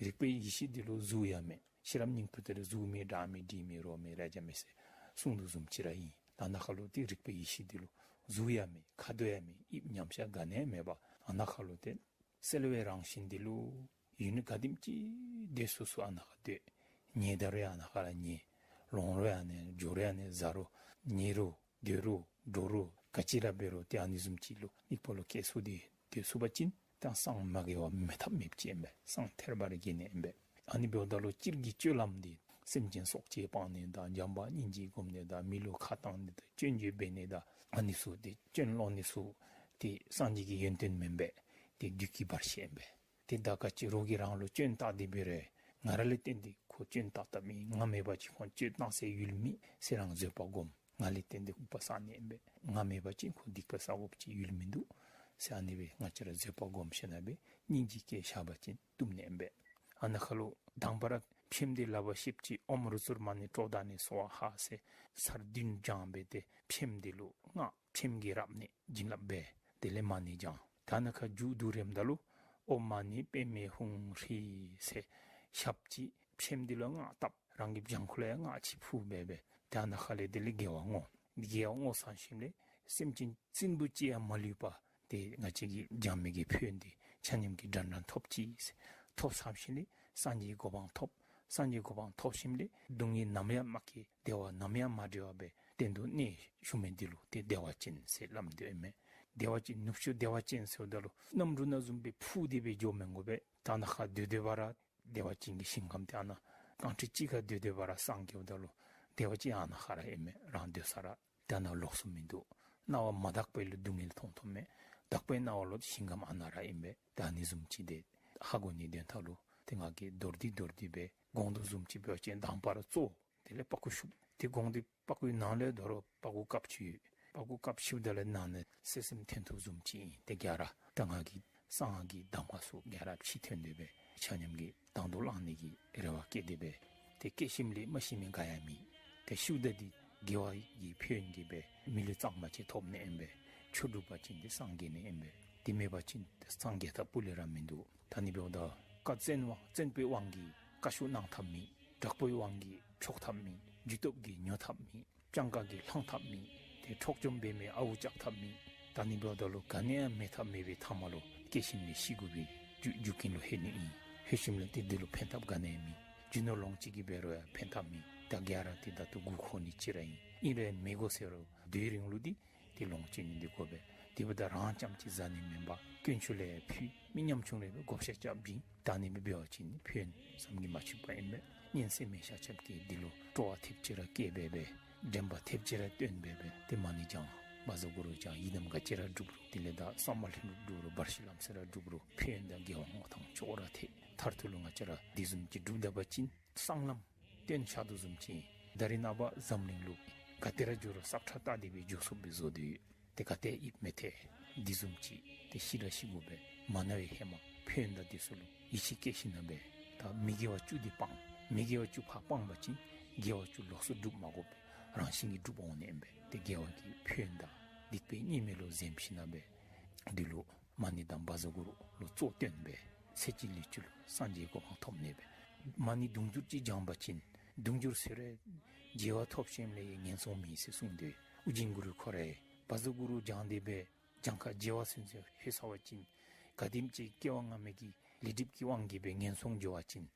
རིག་པའི་ཡེ་ཤེས་འདི་ལུ་གཟུགས་ཡང་མེད། ཤེས་རབ་སྙིང་པོ་དེ་ལུ་གཟུགས་མེད་སྒྲ་མེད་དྲི་མེད་རོ་མེད་རེག་བྱ་མེད་ཟེར་གསུངས་དོ་བཟུམ་ཅིག་ར་ཨིན། ད་ནཱ་ཁ་ལུ་ཏེ་རིག་པའི་ཡེ་ཤེས་འདི་ལུ་གཟུགས་ཡང་མེད། ཁ་དོག་ཡང་མེད། དབྱིབས་ཉམས་ཆག་ག་ནི་ཡང་མེད་པར་ད་ནཱ་ཁ་ལུ་ཏེ་གསལ་བའི་རང་བཞིན་འདི་ལུ་ཡུན་ག་དེམ་ཅིག་སྡོད་ཚུགས་ཚུགས་ཨ་ནཱ་ཁར་སྡོད། ཉལ་ད་རུང་ཨ་ནཱ་ཁ་ར་ཉལ། ལོང་རུང་ཨ་ནི་འགྱོ་རུང་ཨ་ནི་བཟའ་རུང་ཉལ་རུང་སྡོད་རུང་འགྲོ་རུང་ག་ཅི་ར་འབད་རུང་ཏེ་ཨ་ནི་བཟུམ་ཅིག་ལུ་དམིགས་པ་ལུ་སྐྱེ་ཚུགས་ཏེ་སྡོད་ཚུགས་པ་ཅིན་ད་སངས་མ་རྒྱས་པར་མེད་ཐབས་མེདཔ་ཅིག་ཨིན་པས། སངས་ཐེར་འབར་རྒྱས་ནི་ཨིན་པས། ཨ་ནི་འབདཝ་ད་ལུ་སྤྱིར་གྱི་སྤྱོད་ལམ་འདི་སེམས་ཅན་སྲོག་བཅད་སྤང་ནི་དང་བྱམས་པ་སྙིང་རྗེ་སྒོམ་ནི་དང་མི་ལུ་ཁ་བཏང་ནི་དང་སྐྱོན་བརྗོད་འབད་ནི་དང་ཨ་ནི་ཚུ་ཏེ་སྐྱོན་སློང་ནི་ཚུ་ཏེ་སངས་རྒྱས་ཀྱི་ཡོན་ཏན་མེན་པས། ཏེ་བདུད་ཀྱི་བར་ཆད་ཨིན་པས། ཏེ་ད་ག་ཅི་རོགས་ཀྱིས་རང་ལུ་སྐྱོན་བཏགས་ཏེ་འབད་རུང་ང་ར་ལས་བརྟེན་ཏེ་ཁོ་སྐྱོན་བཏགས་བཏགསཔ་མེད། ང་མེད་པ་ཅིན་ཁོ་སྐྱོན་བཏགས་ས་ཡུལ་མེད་ཟེར་རང་བཟོད་པ་སྒོམ། ང་ལས་བརྟེན་ཏེ་ཨུཏྤལ་བསག་ནི་ཨིན་པས། ང་མེད་པ་ཅིན་ཁོ་སྡིག་པ་བསག་དགོཔ་ཅིག་ཡུལ་མིན་འདུག་ཟེར་ཨ་ནི་སྦེ་ང་བཅས་ར་བཟོད་པ་སྒོམ་ཞིན་ན་སྦེ་སྙིང་རྗེ་བསྐྱེད་བཞག་པ་ཅིན་བཏུབ་ནི་ཨིན་པས། ཨ་ནཱ་ཁ་ལུ་དང་པ་ར་ཕྱེངམ་འདི་སླབ་པ་ཤེསཔ་ཅིག་ཨོཾ་རུ་ཙུར་མ་ཎི་ཀྲོ་དྷ་ཎི་སྭཱ་ཧཱ་ཟེར་ཚར་བདུན་བགྱང་སྦེ་ཏེ་ཕྱེངམ་འདི་ལུ་སྔགས་ཕྱེངམ་གི་རབ་གནས་བྱིན་རླབས་འབད། དེ་ལས་མ་ཎི་བགྱང་། ད་ནཱ་ཁ་མཇུག་བསྡུ་རནམ་ད་ལུ་ཨོཾ་མ་ཎི་པདྨེ་ཧཱུྃ་ཧྲཱིཿཟེར་ཞབས་ཅིག་ཕྱེངམ་འདི་ལུ་སྔགས་བཏབ། རང་གི་བྱང་ཁོག་ལུ་ཡང་སྔགས་ཅིག་ཕུལ་སྦེ་སྦེ་ད་ནཱ་ཁ་ལས་དེ་ལས་དགེ་བ་བསྔོ། དགེ་བ་བསྔོ་ཚར་ཞིནམ་ལས་སེམས་ཅན་རྩིང་པོ་ཅིག་ཡང་མ་ལུས་པར་ཏེ་ང་བཅས་ཀྱིས་བགྱང་མི་གི་ཕན་ཡོན་འདི་ཆ་མཉམ་གྱིས་འདྲན་འདྲ་ཐོབ་ཅི། ཐོབ་ཚར་ཞིནམ་ལས་སངས་རྒྱས་གོ་འཕང་ཐོབ། སངས་རྒྱས་གོ་འཕང་ཐོབ་ཞིནམ་ལས་སྡུག་བསྔལ་ནམ་ཡང་མ་སྐྱེ། བདེ་བ་ནམ་ཡང་མ་འབྲལ་བར་སྦེ་གཏན་དུ་གནས་བཞུགས་མི་འདི་ལུ་ཏེ་བདེ་བ་ཅན་ཟེར་སླབ་དོ་ཨིན་མས། བདེ་བ་ཅན་ནུབ་ཕྱོགས་བདེ་བ་ཅན་ཟེརཝ་ད་ལུ་གནམ་གྲུ་ནང་བཟུམ་སྦེ་འཕུར་ཏེ་སྦེ་འགྱོ་མི་དགོ་པས། ད་ནཱ་ཁ་སྡོད་སྡོད་པ་ར་བདེ་བ་ཅན་གྱི་ཞིང་ཁམས་འདི་ཨ་ནཱ་རྐང་ཁྲི་གཅིག་ཁར་སྡོད་སྡོད་པ་ར་སངས་རྒྱསཝ་ད་ལུ་བདེ་བ་ཅན་ཨ་ནཱ་ཁ་ར་ཨིན་མས། རང་སྡོད་ས་ར། ད་ནཱ་ལོགས་སུ་མིན་འདུག། རྣ་བ་མ་དག་པའི་ལུ་སྡུག་བསྔལ་མཐོང་མཐོངམ་མས། དག་པའི་རྣ་བ་ལུ་ཞིང་ཁམས་ཨ་ནཱ་ར་ཨིན་པས། ད་ཨ་ནི་བཟུམ་ཅིག་འདི་ཧ་གོ་ནི་དོན་དག་ལུ་ཏེ་ང་གིས་མདོར་བསྡུས་མདོར་བསྡུས་སྦེ་གོང་དུ་བཟུམ་ཅིག་འབད་བ་ཅིན་དང་པ་ར་བཙོ། དེ་ལས་པག་ཀུ་བཤུབ། ཏེ་གོང་འདི་པག་ཀུའི་ནང་ལས་དོ་རུང་པག་ཀུ་བཀབ་ཅི་ཡོད། པག་ཀུ་བཀབ་ཅི་ཡོདཔ་ད་ལས་ནང་ན་བསིལ་སིམ་ཐོན་དོ་བཟུམ་ཅིག་ཨིན། ཏེ་ག་ར་ད་ང་གིས་གསང་སྔགས་ཀྱི་གདམས་ངག་ཚུ་ག་ར་ཕྱི་ཐོན་ཏེ་སྦེ་ཆ་མཉམ་གྱིས་དང་དུ་བླངས་ནི་གི་རེ་བ་བསྐྱེད་དེ་སྦེ། ཏེ་སྐྱེ་ཞིནམ་ལས་མ་ཤི་མི་ག་ཡང་མེད། ཏེ་ཤིཝ་ད་འདི་དགེ་བ་གི་ཕན་ཡོན་གྱིས་སྦེ་མི་ལུས་གཙང་མ་ཅིག་ཐོབ་ནི་ཨིན་པས། ཆོས་སྒྲུབ་པ་ཅིན་ཏེ་སངས་རྒྱས་ནི་ཨིན་པས། དེ་མེད་པ་ཅིན་སངས་རྒྱས་ཐབས་སྤུ་ལས་ར་མིན་འདུག། ད་ཨ་ནི་འབདཝ་ད་བཀའ་བཙན་དབང་བཙན་པོའི་དབང་གིས་བཀའ་ཤོག་གནང་ཐབས་མེད། དྲག་པོའི་དབང་གིས་འཕྱོག་ཐབས་མེད། རྒྱུ་སྟོབས་ཀྱིས་ཉོ་ཐབས་མེད། སྤྱང་ཀ་གིས་བསླང་ཐབས་མེད། ཏེ་འཕྲོག་བཅོམ་འབད་མི་ཨརཝ་བཅག་ཐབས་མེད། ད་ཨ་ནི་འབདཝ་ད་ལུ་ག་ནི་ཡང་མེད་ཐབས་མེད་པའི་མཐའ་མ་ལུ་སྐྱེ་ཞིནམ་ལས་ཤི་དགོ་པའི་རྒྱུ་རྒྱུ་རྐྱེན་ལུ་ལྷོད་ནི་ཨིན། ལྷོད་ཞིནམ་ལས་ཏེ་འདི་ལུ་ཕན་ཐབས་ག་ནི་ཡང་མེད། རྒྱུ་ནོར་ལོངས་སྤྱོད་ཀྱིས་འབད་རུང་ཡང་ཕན་ཐབས་མེད། ད་ག་ར་ཏེ་ད་ལྟོ་མགུ་འཁོར་ནི་ཅིག་ར་ཨིན། ཨིན་རུང་མི་དགོ་ཟེར་རུང་དུས་རིང་ལུ་འདི་ཏེ་ལོངས་སྤྱོད་ནི་འདི་དགོ་པས། དེ་འབདཝ་ད་རང་རྐྱངམ་ཅིག་བཟའ་ནི་མེན་པར་དཀོན་མཆོག་ལུ་ཕུལ། མི་ཉམ་ཆུང་རེ་སྦེ་བགོ་བཤའ་རྐྱབ་སྦེ་བཏང་ནི་སྦེ་འབད་བ་ཅིན་ཕན་ཡོན་བསམ་གྱིས་མ་ཆོདཔ་ཨིན་པས། གཉན་སྲས་མེ་ཤ་ཆབ་ཀྱིས་འདི་ལུ་སྤྲོ་བ་ཐེབས་ཅིག་ར་བསྐྱེད་འབད་སྦེ་དྲན་པ་ཐེབས་ཅིག་ར་བཏོན་འབད་སྦེ་ཏེ་མ་ཎི་བགྱང་། བཛྲ་གུ་རུ་བགྱང་། ཡི་དམ་ག་ཅི་ར་སྒྲུབ་རུང་དེ་ལས་ད་གསང་བ་ལྷུན་གྲུབ་སྒྲུབ་རུང་བར་ཤིག་ལམ་སེལ་ར་སྒྲུབ་རུང་ཕན་ཡོན་དང་དགེ་བ་བསྔོ་ཐངས་ཅོག་ར་འཐད། མཐར་ཐུག་ལུ་ང་བཅས་ར་འདི་བཟུམ་ཅིག་སྒྲུབ་ད་པ་ཅིན་གསང་ལམ་སྟོན་བཞག་དོ་བཟུམ་ཅིག་ད་རེས་ནངས་པ་འཛམ་གླིང་ལུ་ག་ཏེ་ར་འགྱོ་རུང་སབ་ཁྲ་བཏགས་ཏེ་སྦེ་འགྱོ་ཚུགསཔ་སྦེ་བཟོ་སྟེ་ཡོད། ཏེ་ག་ཏེ་ཡང་མི་ཐལ། འདི་བཟུམ་ཅིག་ཏེ་ཤི་ར་ཤི་དགོ་པས། མ་ན་བའི་ཧེ་མ་ཕན་ཡོན་དང་འདི་ཚུ་ལུ་ཡིད་ཆེས་བསྐྱེད་ཞིནམ་ལས་ད་མི་དགེ་བ་བཅུ་འདི་སྤང་། མི་དགེ་བ་བཅུ་ཕར་སྤངས་པ་ཅིན་དགེ་བ་བཅུ་ལོགས་སུ་སྒྲུབ་མ་དགོ་པས། རང་བཞིན་གྱིས་འགྲུབ་འོང་ནི་ཨིན་པས། ཏེ་དགེ་བ་གི་ཕན་ཡོན་དང་སྡིག་པའི་ཉེས་དམིགས་ལུ་གཟིམས་ཞིནམ་ལས་འདི་ལུ་མ་ཎི་དང་བཛྲ་གུ་རུ་ལུ་གཙོ་བཏོན་སྦེ་ཚེ་གཅིག་ལུས་གཅིག་ལུ་སངས་རྒྱས་གོ་འཕང་ཐོབ་ནི་ཨིན་པས། མ་ཎི་དུང་ཕྱུར་གཅིག་བགྱང་པ་ཅིན་དུང་ཕྱུར་ཟེར་རུང་རྒྱལ་བ་ཐོབ་ཞིནམ་ལས་ཡང་ངན་སོང་མེད་ཟེར་གསུངས་ཏེ། ཨོ་རྒྱན་གུ་རུ་ཁོ་ར་བཛྲ་གུ་རུ་བགྱང་སྟེ་སྦེ་གྱངས་ཁ་བརྗེ་བ་ཟེར་ཟེར་ལྷོད་ཚར་བ་ཅིན་ག་དེམ་ཅིག་སྐྱེ་བ་སྔ་མའི་གི་ལས་སྒྲིབ་ཀྱི་དབང་གིས་སྦེ་ངན་སོང་འགྱོ་བ་ཅིན་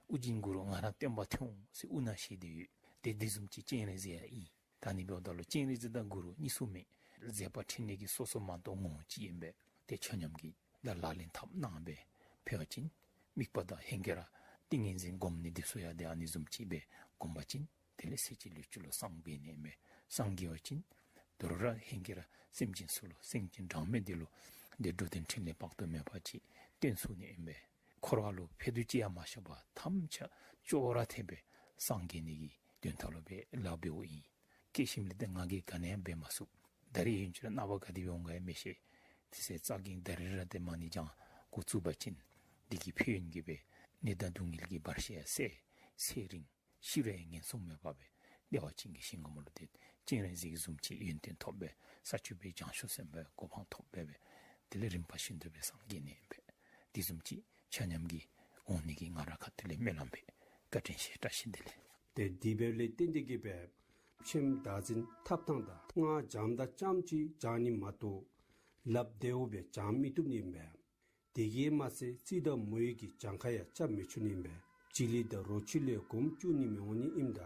ཨོ་རྒྱན་གུ་རུ་ང་ར་སྟོན་པ་ཐོན་འོང་ཟེར་དབུ་ནང་བཞེས་ཏེ་ཡོད། ཏེ་འདི་བཟུམ་ཅིག་སྤྱན་རས་གཟིགས་ཡང་ཨིན། ད་ནི་འབདཝ་ད་ལུ་སྤྱན་རས་གཟིགས་དང་གུ་རུ་གཉིས་སུ་མེད། མཛད་པ་འཕྲིན་ལས་ཀྱི་སོ་སོ་མ་གཏོགས་ངོ་བོ་གཅིག་ཨིན་པས། ཏེ་ཆ་མཉམ་གྱིས་ད་ལག་ལེན་འཐབ་གནང་སྦེ་འབད་བ་ཅིན་དམིགས་པ་དང་ཧེང་སྐལ་ར་ཏིང་ངེ་འཛིན་སྒོམ་ནི་འདི་ཚུ་ཡང་ཏེ་ཨ་ནི་བཟུམ་ཅིག་སྦེ་སྒོམ་པ་ཅིན་དེ་ལས་ཚེ་གཅིག་ལུས་གཅིག་ལུ་སངས་རྒྱས་ནི་ཨིན་པས། སངས་རྒྱས་པ་ཅིན་དོ་རུང་ར་ཧེང་སྐལ་ར་སེམས་ཅན་ཚུ་ལུ་སེམས་ཅན་གྲངས་མེད་འདི་ལུ་ཏེ་འགྲོ་དོན་འཕྲིན་ལས་དཔག་ཏུ་མེད་པ་ཅིག་སྟོན་ཚུགས་ནི་ཨིན་པས། འཁོར་བ་ལུ་ཕན་ཐོགས་ཅིག་ཡང་མ་བཞག་པར་ཐམས་ཅད་ཅོག་ར་འཐདཔ་སྦེ་སངས་རྒྱས་ནི་གི་དོན་དག་ལུ་སྦེ་ལཱ་འབདཝ་ཨིན། སྐྱེ་ཞིནམ་ལས་ཏེ་ང་གིས་ག་ནི་ཡང་འབད་མ་ཚུགས། ད་རེས་ཡུན་ཅིག་ར་ནངས་པ་ག་དེ་སྦེ་འོང་ག་ཡང་མི་ཤེས། དེ་ཚེ་ཙ་གིན་ད་རེས་ར་ཏེ་མ་ཎི་བགྱང་འགོ་བཙུགས་པ་ཅིན་འདི་གི་ཕན་ཡོན་གྱིས་སྦེ་ནད་དང་སྡུག་བསྔལ་གྱི་བར་ཆད་ཡང་སེལ། ཚེ་རིང་ཤི་རུང་ཡང་ངན་སོང་མེད་པར་སྦེ་བདེ་བ་ཅན་གྱི་ཞིང་ཁམས་ལུ་ཏེ་སྤྱན་རས་གཟིགས་བཟུམ་ཅིག་ཡོན་ཏན་ཐོབ་སྦེ་ས་བཅུ་པའི་བྱང་ཆུབ་སེམས་དཔའི་གོ་འཕང་ཐོབ་སྦེ་སྦེ་དེ་ལས་རིམ་པ་བཞིན་དུ་སྦེ་སངས་རྒྱས་ནི་ཨིན་པས། འདི་བཟུམ་ཅིག་ཆ་མཉམ་གྱིས་འོང་ནི་གི་ང་ར་ཁ་ཐུག་ལས་སྨོན་ལམ་འབད། བཀའ་དྲིན་ཆེ། བཀྲ་ཤིས་བདེ་ལེགས། ཏེ་དེ་འབདཝ་ལས་བརྟེན་ཏེ་གིས་སྦེ་ཁྱིམ་བདག་འཛིན་འཐབ་ཐངས་དང་སྔགས་བགྱངམ་ད་རྐྱངམ་ཅིག་བགྱང་ནི་མ་གཏོགས་ལགཔ་བདེཝ་སྦེ་བགྱང་མི་བཏུབ་ནི་ཨིན་པས། དེ་གིས་མ་ཚད་རྩིས་དང་མོ་ཡི་གི་གྱངས་ཁ་ཡང་རྐྱབ་མི་ཆོག་ནི་ཨིན་པས། གཅིག་ལས་ད་རོ་ཁྱི་ལས་སྒོམ་བཅུག་ནི་མི་འོང་ནི་ཨིནམ་ད་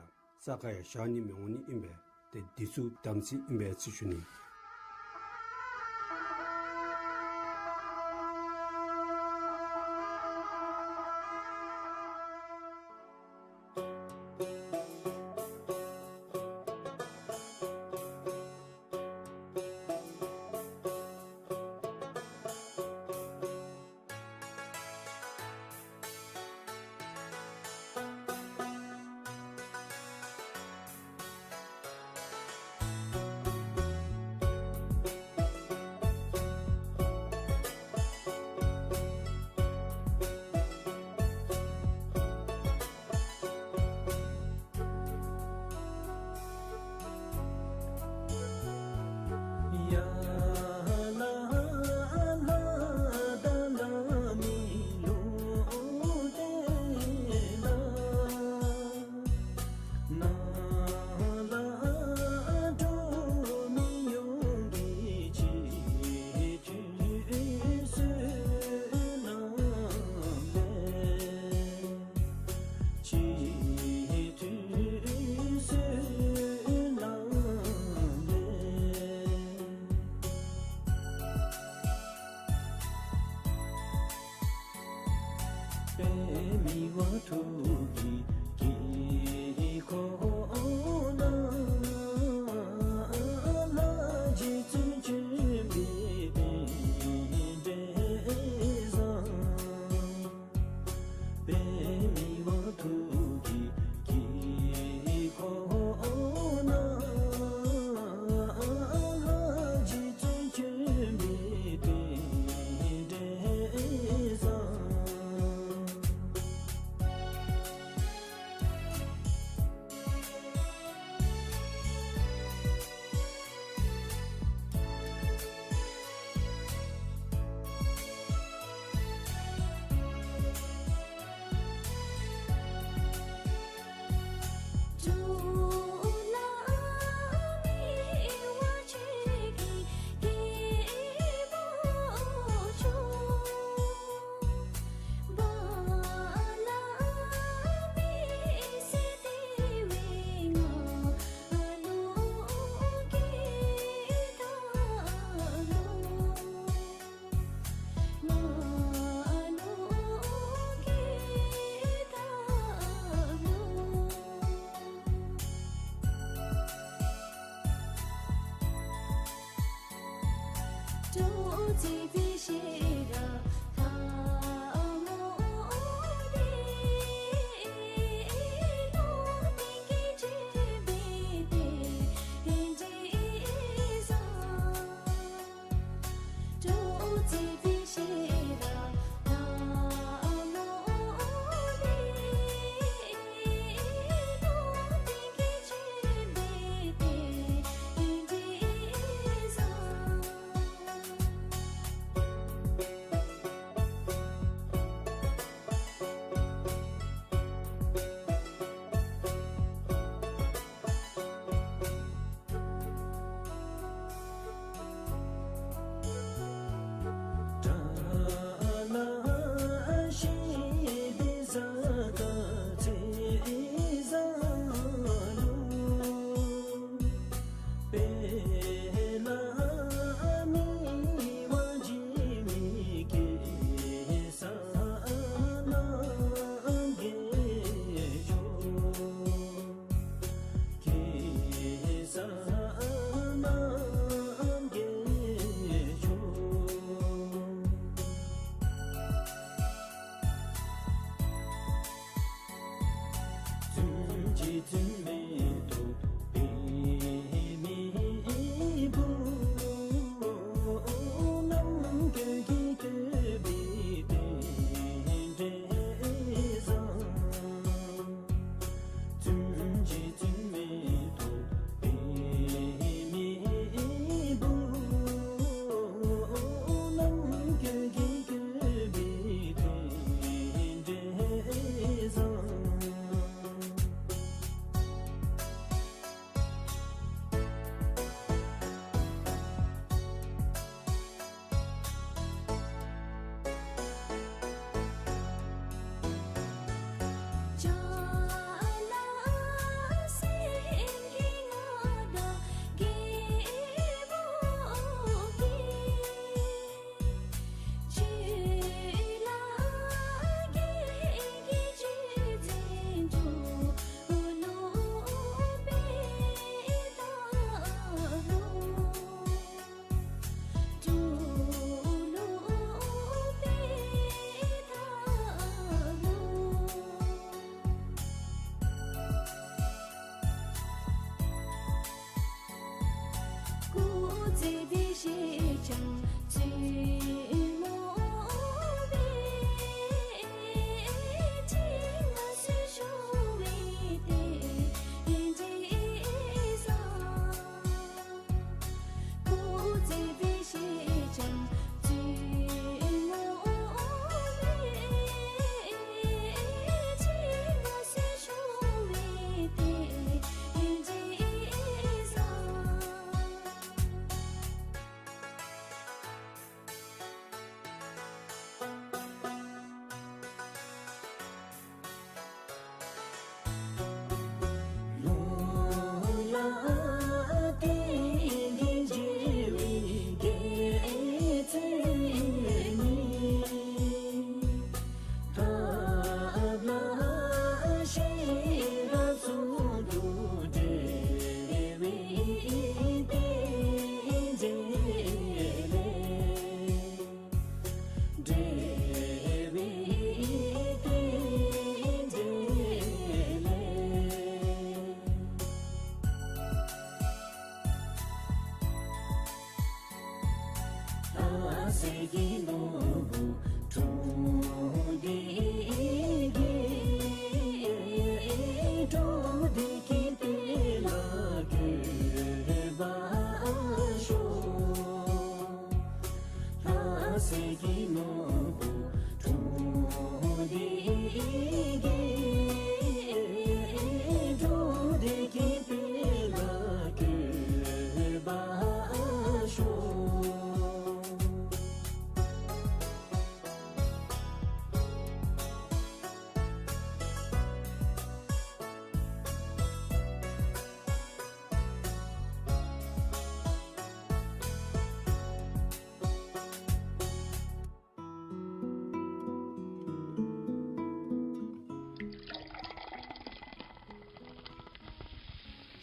ས་ཁར་ཡང་བཞག་ནི་མི་འོང་ནི་ཨིན་པས། ཏེ་འདི་ཚུ་དམ་ཚིག་ཨིན་པས་ཟེར་ཞུ་ནི།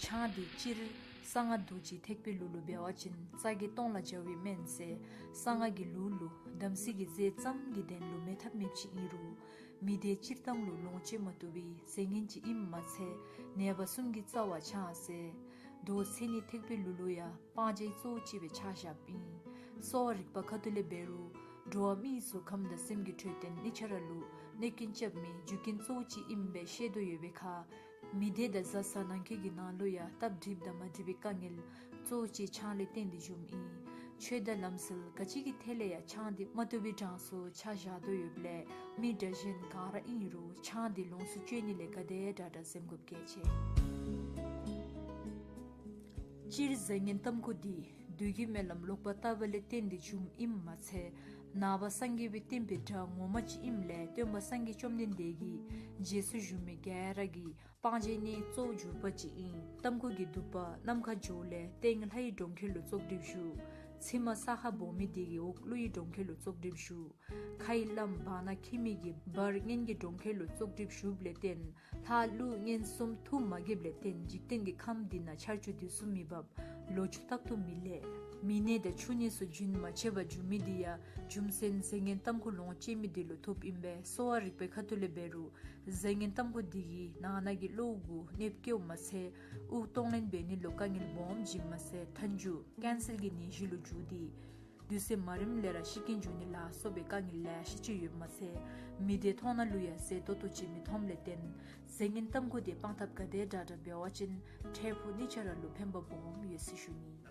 ཆང་འདི་སྤྱིར་ གསང་སྔགས་རྡོ་རྗེ་ཐེག་པའི་ལུགས་ལུ་འབད་བ་ཅིན་རྩ་བརྒྱད་སྟོང་ལ་སྦྱར་བའི་སྨན་ཟེར་གསང་སྔགས་ཀྱི་ལུགས་ལུ་དམ་ཚིག་གི་རྫས་ཙམ་གྱི་དོན་ལུ་མེད་ཐབས་མེདཔ་ཅིག་ཨིན་རུང་མི་སྡེ་སྤྱིར་བཏང་ལུ་ལོངས་སྤྱོད་མ་བཏུབ་པའི་རྫས་ངན་ཅིག་ཨིནམ་མ་ཚད་ནད་པ་གསུམ་གྱི་རྩ་བ་ཆང་ཟེར། མདོ་མཚན་ཉིད་ཐེག་པའི་ལུགས་ལུ་ཡང་སྤང་བྱའི་གཙོ་བོ་ཅིག་སྦེ་ཆ་བཞགཔ་ཨིན། གསོ་བ་རིག་པ་ཁ་ཐུག་ལས་འབད་རུང་འགྲོ་བ་མི་ཚུ་ཁམས་དང་སེམས་ཀྱི་འཕྲོད་བསྟེན་གཉིས་ཆ་ར་ལུ་གནོད་སྐྱོན་རྐྱབ་མི་རྒྱུ་རྐྱེན་གཙོ་བོ་ཅིག་ཨིནམ་སྦེ་བཤད་དོ་ཡོད་པའི་ཁར་མི་སྡེ་དང་བཟའ་ཚང་ནང་འཁོད་ཀྱི་ནང་ལུ་ཡང་སྟབས་འགྲིགཔ་དང་མ་འགྲིག་པའི་དཀའ་ངལ་གཙོ་བོ་ཅིག་ཆང་ལས་བརྟེན་ཏེ་འབྱུངམ་ཨིན། ཆོས་དང་ལམ་སྲོལ་ག་ཅི་གི་ཐད་ལས་ཡང་ཆང་འདི་མ་བཏུབ་པའི་གྲངས་སུ་ཆ་བཞག་དོ་ཡོདཔ་ལས་མི་དགྲ་གཞན་ག་ར་ཨིན་རུང་ཆང་འདི་ལོངས་སུ་སྤྱོད་ནི་ལས་ག་དེ་དྲག་དྲག་འཛེམ་དགོཔ་གལ་ཆེ། སྤྱིར་རྫས་ངན་ཏམ་ཁུ་འདི་བདུད་ཀྱི་སྨོན་ལམ་ལོག་པར་བཏབ་པ་ལས་བརྟེན་ཏེ་འབྱུངམ་ཨིནམ་མ་ཚད་ནང་པ་སངས་རྒྱས་པའི་བསྟན་པའི་དགྲ་ངོ་མ་ཅིག་ཨིནམ་ལས་སྟོན་པ་སངས་རྒྱས་བཅོམ་ལྡན་འདས་ཀྱིས་རྗེས་སུ་ཞུ་མི་ག་ར་གིས་སྤང་བྱའི་གནས་གཙོ་བོ་གྱུར་པ་ཅིག་ཨིན། ཏམ་ཁུ་གི་དུད་པ་ནམ་མཁའ་འགྱོ་ལས་སྟེང་ལྷའི་གྲོང་ཁྱེར་ལུ་བཙོག་གྲིབ་ཞུགས། ཕྱི་མ་ས་ཁར་སྦོ་མི་དེ་གིས་འོག་ཀླུའི་གྲོང་ཁྱེར་ལུ་བཙོག་གྲིབ་ཞུགས། ཁའི་ལམ་བར་ན་འཁྱིད་མི་གིས་བར་གཉན་གྱི་གྲོང་ཁྱེར་ལུ་བཙོག་གྲིབ་ཞུགསཔ་ལས་བརྟེན་ལྷ་ཀླུ་གཉན་གསུམ་ཐུགས་མ་དགྱེསཔ་ལས་བརྟེན་འཇིག་རྟེན་གྱི་ཁམས་འདི་ནང་ཆར་ཆུ་དུས་སུ་མི་འབབ། ལོ་ཕྱུགས་རྟག་ཏུ་མི་ལེགས། མི་ནད་དང་ཆུ་ནད་ཚུ་རྒྱུན་མ་ཆད་པར་འབྱུང་མི་འདི་ཡང་རྒྱུ་མཚན་རྫས་ངན་ཏམ་ཁུ་ལོངས་སྤྱོད་མི་འདི་ལུ་ཐུགཔ་ཨིན་པས། གསོ་བ་རིག་པའི་ཁ་ཐུག་ལས་འབད་རུང་རྫས་ངན་ཏམ་ཁུ་འདི་གིས་ནང་ན་གི་གློ་བོ་གུ་གནོདཔ་བཀལཝ་མ་ཚད་དབུགས་གཏོང་ལེན་འབད་ནི་ལུ་དཀའ་ངལ་སྦོམ་བྱིནམ་མ་ཚད་མཐའ་མཇུག་ཀེན་སར་གྱི་ནད་གཞི་ལུ་འགྱུར་ཏེ་དུས་ཚོད་མ་རིངམ་ལས་ར་ཤི་རྐྱེན་འབྱུང་ནི་ལ་སོགས་པའི་དཀའ་ངལ་ལེ་ཤ་ཅིག་ཡོདཔ་མ་ཚད་མི་སྡེ་ཐོག་ནང་ལུ་ཡང་ཟེར་ཏོག་ཏོ་ཅིག་མི་མཐོངམ་ལས་བརྟེན་རྫས་ངན་ཏམ་ཁུ་འདི་སྤང་ཐབས་ག་དེ་དྲག་དྲག་འབད་བ་ཅིན་འཕྲལ་ཕུགས་གཉིས་ཆ་ར་ལུ་ཕན་པ་སྦོམ་ཡོད་ཟེར་ཞུ་ནི།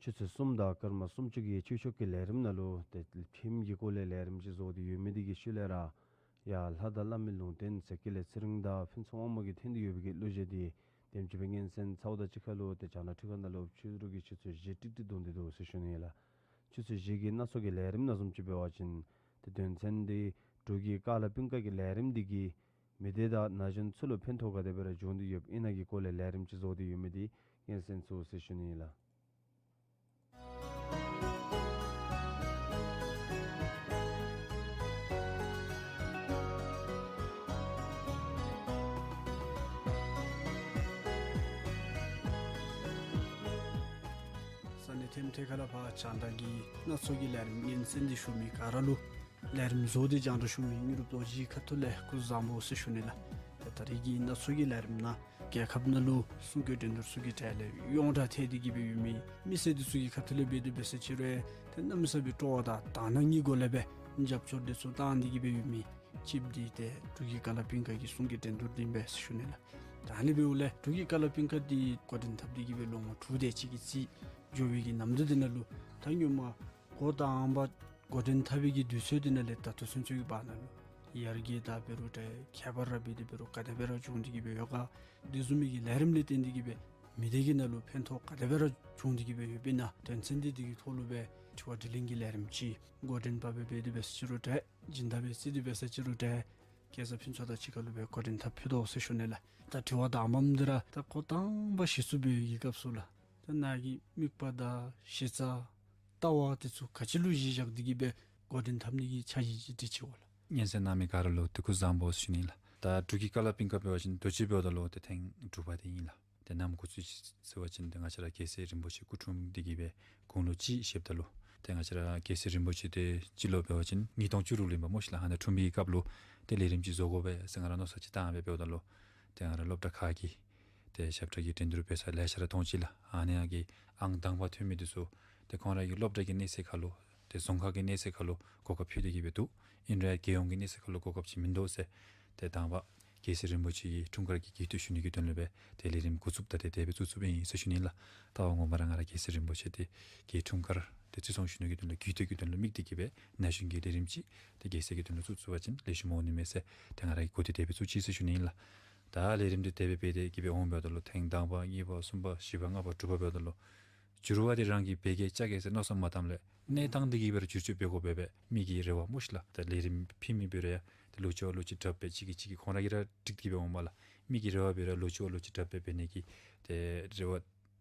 ཆུ་ཚོད་གསུམ་དང་སྐར་མ་སུམ་ཅུ་གི་ཆོས་ཕྱོགས་ཀྱི་ལས་རིམ་ནང་ལུ་ཏེ་ཁྲིམས་ཀྱི་སྐོར་ལས་ལས་རིམ་ཅིག་བཟོ་སྟེ་ཡོད་མི་འདི་གི་ཤུལ་ལས་ར་ཡར་ལྷ་དང་བླ་མའི་ལུང་བསྟན་ཟེར་དཀའ་ལས་ཚེ་རིང་དང་ཕུན་ཚོགས་དབང་མོ་གིས་འཐེན་ཏེ་ཡོད་པའི་གི་གླུ་གཞས་འདི་དེམ་ཅིག་སྦེ་སྙན་གསན་ཚརཝ་དང་གཅིག་ཁར་ལུ་ཏེ་རྒྱ་ནག་འཕྲུལ་ཁང་ནང་ལུ་ཕྱི་རུ་གི་ཆུ་ཚོད་བཞི་ཀྲིག་ཀྲི་འདོན་ཏེ་འདུག་ཟེར་ཞུ་ནི་ལགས། ཆུ་ཚོད་བཞི་གི་སྣ་ཚོགས་ཀྱི་ལས་རིམ་ནང་བཟུམ་ཅིག་འབད་བ་ཅིན་ཏེ་དོན་ཚན་འདི་འབྲུག་གི་ཀ་ལ་པིང་ཀ་གི་ལས་རིམ་འདི་གིས་མི་སྡེ་དང་ན་གཞོན་ཚུ་ལུ་ཕན་ཐོགས་ག་དེ་སྦེ་ར་འབྱུང་སྟེ་ཡོདཔ་ཨིན་ན་གི་སྐོར་ལས་ལས་རིམ་ཅིག་བཟོ་སྟེ་ཡོད་མི་འདི་སྙན་གསན་ཚུགས་ཟེར་ཞུ་ནི་ལགས། ས་གནས་ཐེམ་ཐེ་ཁ་ལ་ཕར་རྒྱང་བསྒྲགས་ཀྱི་སྣ་ཚོགས་ཀྱི་ལས་རིམ་སྙན་གསན་འདི་ཞུ་མི་ག་ར་ལུ་ལས་རིམ་བཟོ་སྟེ་རྒྱང་བསྒྲགས་ཞུ་མི་དངོས་གྲུབ་རྡོ་རྗེའི་ཁ་ཐུག་ལས་སྐུ་གཟུགས་བཟང་པོ་ཟེར་ཞུ་ནི་ལགས། ད་ད་རིས་ཀྱི་སྣ་ཚོགས་ཀྱི་ལས་རིམ་ནང་རྒྱལ་ཁབ་ནང་ལུ་གསུང་སྐད་འགྲན་བསྡུར་ཚུ་གི་གྲས་ལས་ཡོངས་གྲགས་ཐལ་ཏེ་གི་སྦེ་ཡོད་མི་མི་སེར་འདི་ཚུ་གི་ཁ་ཐུག་ལས་འབད་དེ་འབད་ས་ཅིག་རུང་ཏེ་གནམ་མེད་ས་མེད་སྤྲོ་བ་དང་དག་སྣང་གི་སྒོ་ལས་སྦེ་རྒྱབ་སྐྱོར་འདི་ཚུ་བཏང་སྟེ་གི་སྦེ་ཡོད་མི་གཅིག་འདི་ཏེ་འབྲུག་གི་ཀ་ལ་པིང་ཀ་གི་གསུང་སྐད་འགྲན་བསྡུར་འདི་ཨིན་པས་ཟེར་ཞུ་ནི་ལགས། ད་ཨ་ནི་འབདཝ་ལས་འབྲུག་གི་ཀ་ལ་པིང་ཀ་འདི་འགོ་འདྲེན་འཐབ་སྟེ་གི་སྦེ་ལོ་ངོ་དྲུག་དེ་ཅིག་གི་རྩིས་འགྱོ་བའི་གི་ནམ་དུས་འདི་ནང་ལུ་ད་སྔོན་མ་འགོ་དང་པ་འགོ་འདྲེན་འཐབ་པའི་གི་དུས་ཚོད་འདི་ནང་ལས་ད་ལྟོ་ཚུན་ཚོད་ཀྱི་བར་ན་ལུ་ཡར་རྒྱས་དང་འབད་རུང་འདྲ་ཁྱད་པར་ར་འབད་དེ་འབད་རུང་ག་དེ་སྦེ་ར་བྱུང་སྟེ་གི་སྦེ་ཡོད་ག། དེ་བཟུམ་མའི་གི་ལས་རིམ་ལས་བརྟེན་ཏེ་གི་སྦེ་མི་སྡེ་གི་ནང་ལུ་ཕན་ཐོགས་ག་དེ་སྦེ་ར་བྱུང་སྟེ་གི་སྦེ་ཡོདཔ་ཨིན་ན་དོན་ཚན་འདི་འདི་གི་ཐོག་ལུ་སྦེ་དྲི་བ་དྲིས་ལན་གྱི་ལས་རིམ་ཅིག་འགོ་འདྲེན་པ་སྦེ་འབད་དེ་འབད་ས་ཅིག་རུང་འདྲ་སྦྱིན་བདག་སྦེ་རྩིས་ཏེ་འབད་ས་ཅིག་རུང་འདྲ་སྐལ་བཟང་ཕུན་ཚོགས་དང་གཅིག་ཁར་ལུ་སྦེ་འགོ་འདྲེན་འཐབ་ཕུལ་དོ་ཟེར་ཞུ་ནི་ལགས། ད་དྲི་བ་དང་པམ་འདི་ར་ད་འགོ་དང་པ་གཞི་བཙུགས་འབད་བའི་གི་སྐབས་སུ་ལགས། ད་ནཱ་གི་དམིགས་པ་དང་གཞི་རྩ་ལྟ་བ་འདི་ཚུ་ག་ཅི་ལུ་གཞི་བཞག་སྟེ་གི་སྦེ་འགོ་འདྲེན་འཐབ་ནི་གི་འཆར་གཞི་ཅིག་བསྒྲིགས་ཅི་གོ་ལགས། སྙན་གསན་གནང་མི་ག་ར་ལུ་ཏེ་སྐུ་གཟུགས་བཟང་པོ་ཟེར་ཞུ་ནི་ལགས། ད་འབྲུག་གི་ཀ་ལ་པིང་ཀ་འབད་བ་ཅིན་དུས་ཅི་འབདཝ་ད་ལུ་ཏེ་ཐེངས་དྲུག་པ་འདི་ཨིན་ལགས། ཏེ་ནམ་འགོ་བཙུགས་ཅི་ཟེར་བ་ཅིན་ཏེ་ང་བཅས་ར་རྒྱལ་སྲས་རིན་པོ་ཆེ་སྐུ་འཁྲུངས་ཏེ་གི་སྦེ་དགུང་ལོ་གཅིག་བཞེསཔ་ད་ལུ་ཏེ་ང་བཅས་ར་རྒྱལ་སྲས་རིན་པོ་ཆེ་འདི་སྤྱི་ལོ་འབད་བ་ཅིན་ཉིས་སྟོང་བཅུ་དྲུག་ལུ་ཨིན་པས་སྨོ་ཤིག་ལགས། ཨ་ནི་འཁྲུངས་པའི་སྐབས་ལུ་ཏེ་ལས་རིམ་ཅིག་བཟོ་དགོ་པས་ཟེར་ང་ར་མནོ་བསམ་ཅིག་བཏང་སྦེ་འབདཝ་ད་ལུ་ཏེ་ང་ར་སློབ་གྲྭ་ཁག་གི་ཏེ་ཞབས་ཁྲ་གི་འགྲན་བསྡུར་འབད་ས་ལེ་ཤ་ར་མཐོང་ཅི་ལགས། ཨ་ནི་ཡང་གི་ཨང་དང་པ་ཐོན་མི་འདི་ཚུ་ཏེ་ཁོང་ར་གི་སློབ་གྲྭ་གི་གནས་ཚད་ཁར་ལུ་ཏེ་རྫོང་ཁག་གི་གནས་ཚད་ཁར་ལུ་གོ་སྐབས་ཕུལ་ཏེ་གི་སྦེ་འདུག། ཨིན་རུང་རྒྱལ་ཡོངས་ཀྱི་གནས་ཚད་ཁར་ལུ་གོ་སྐབས་ཅིག་མིན་འདུག་ཟེར། ཏེ་དང་པ་རྒྱལ་སྲས་རིན་པོ་ཆེ་གི་འཁྲུངས་སྐར་གྱི་གུས་བཏུད་ཞུ་ནི་གི་དོན་ལུ་སྦེ་ཏེ་ལས་རིམ་འགོ་བཙུགསཔ་ད་ཏེ་དེ་སྦེ་བཙུགས་བཙུགསཔ་ཨིན་ཟེར་ཞུ་ནི་ལགས། ད་འོ་ངོ་མ་ར་ང་ར་རྒྱལ་སྲས་རིན་པོ་ཆེ་འདི་གི་འཁྲུངས་སྐར་འདི་བརྩི་སྲུང་ཞུ་ནི་གི་དོན་ལུ་གུས་བཏུད་ཀྱི་དོན་ལུ་དམིགས་ཏེ་གི་སྦེ་ན་གཞོན་གྱི་ལས་རིམ་ཅིག་ཏེ་རྒྱལ་སྲས་ཀྱི་དོན་ལུ་བཙུགས་བཙུགས་པ་ཅིན་ལེགས་ཤོམ་འོང་ནི་མས་ཟེར་ཏེ་ང་ར་གིས་གོ་སྟེ་དེ་སྦེ་བཙུགས་ཅི་ཟེར་ཞུ་ནི་ཨིན་ལགས། ད་ལས་རིམ་འདི་དེ་སྦེ་འབད་དེ་གི་སྦེ་འོངམ་ད་ལུ་ཐེངས་དང་པ་གཉིས་པ་གསུམ་པ་བཞི་པ་ལྔ་པ་དྲུག་པ་འབདཝ་ད་ལུ་ འགྱུར་བ་འདི་རང་གིས་འབད་གེ་རྐྱབ་གེ་ཟེར་མནོ་བསམ་མ་བཏངམ་ལས་གནས་སྟངས་འདི་གིས་འབད་རུང་བསྒྱུར་བཅོས་འབད་དགོ་པས་སྦེ་མི་གི་རེ་བ་སྨོ་ཤིག་ལགས། ད་ལས་རིམ་ཕུལ་མི་འབད་རུང་ཡང་ད་ལོག་ཅི་བ་ལོག་ཅི་དྲགཔ་སྦེ་གཅིག་གིས་གཅིག་གི་ཁོང་ར་གིས་ར་འགྲིག་སྟེ་འབདཝ་མས་ལགས། མི་གི་རེ་བ་འབད་རུང་ལོག་ཅི་བ་ལོག་ཅི་དྲགཔ་སྦེ་འབད་ནི་གི་ཏེ་རེ་བ་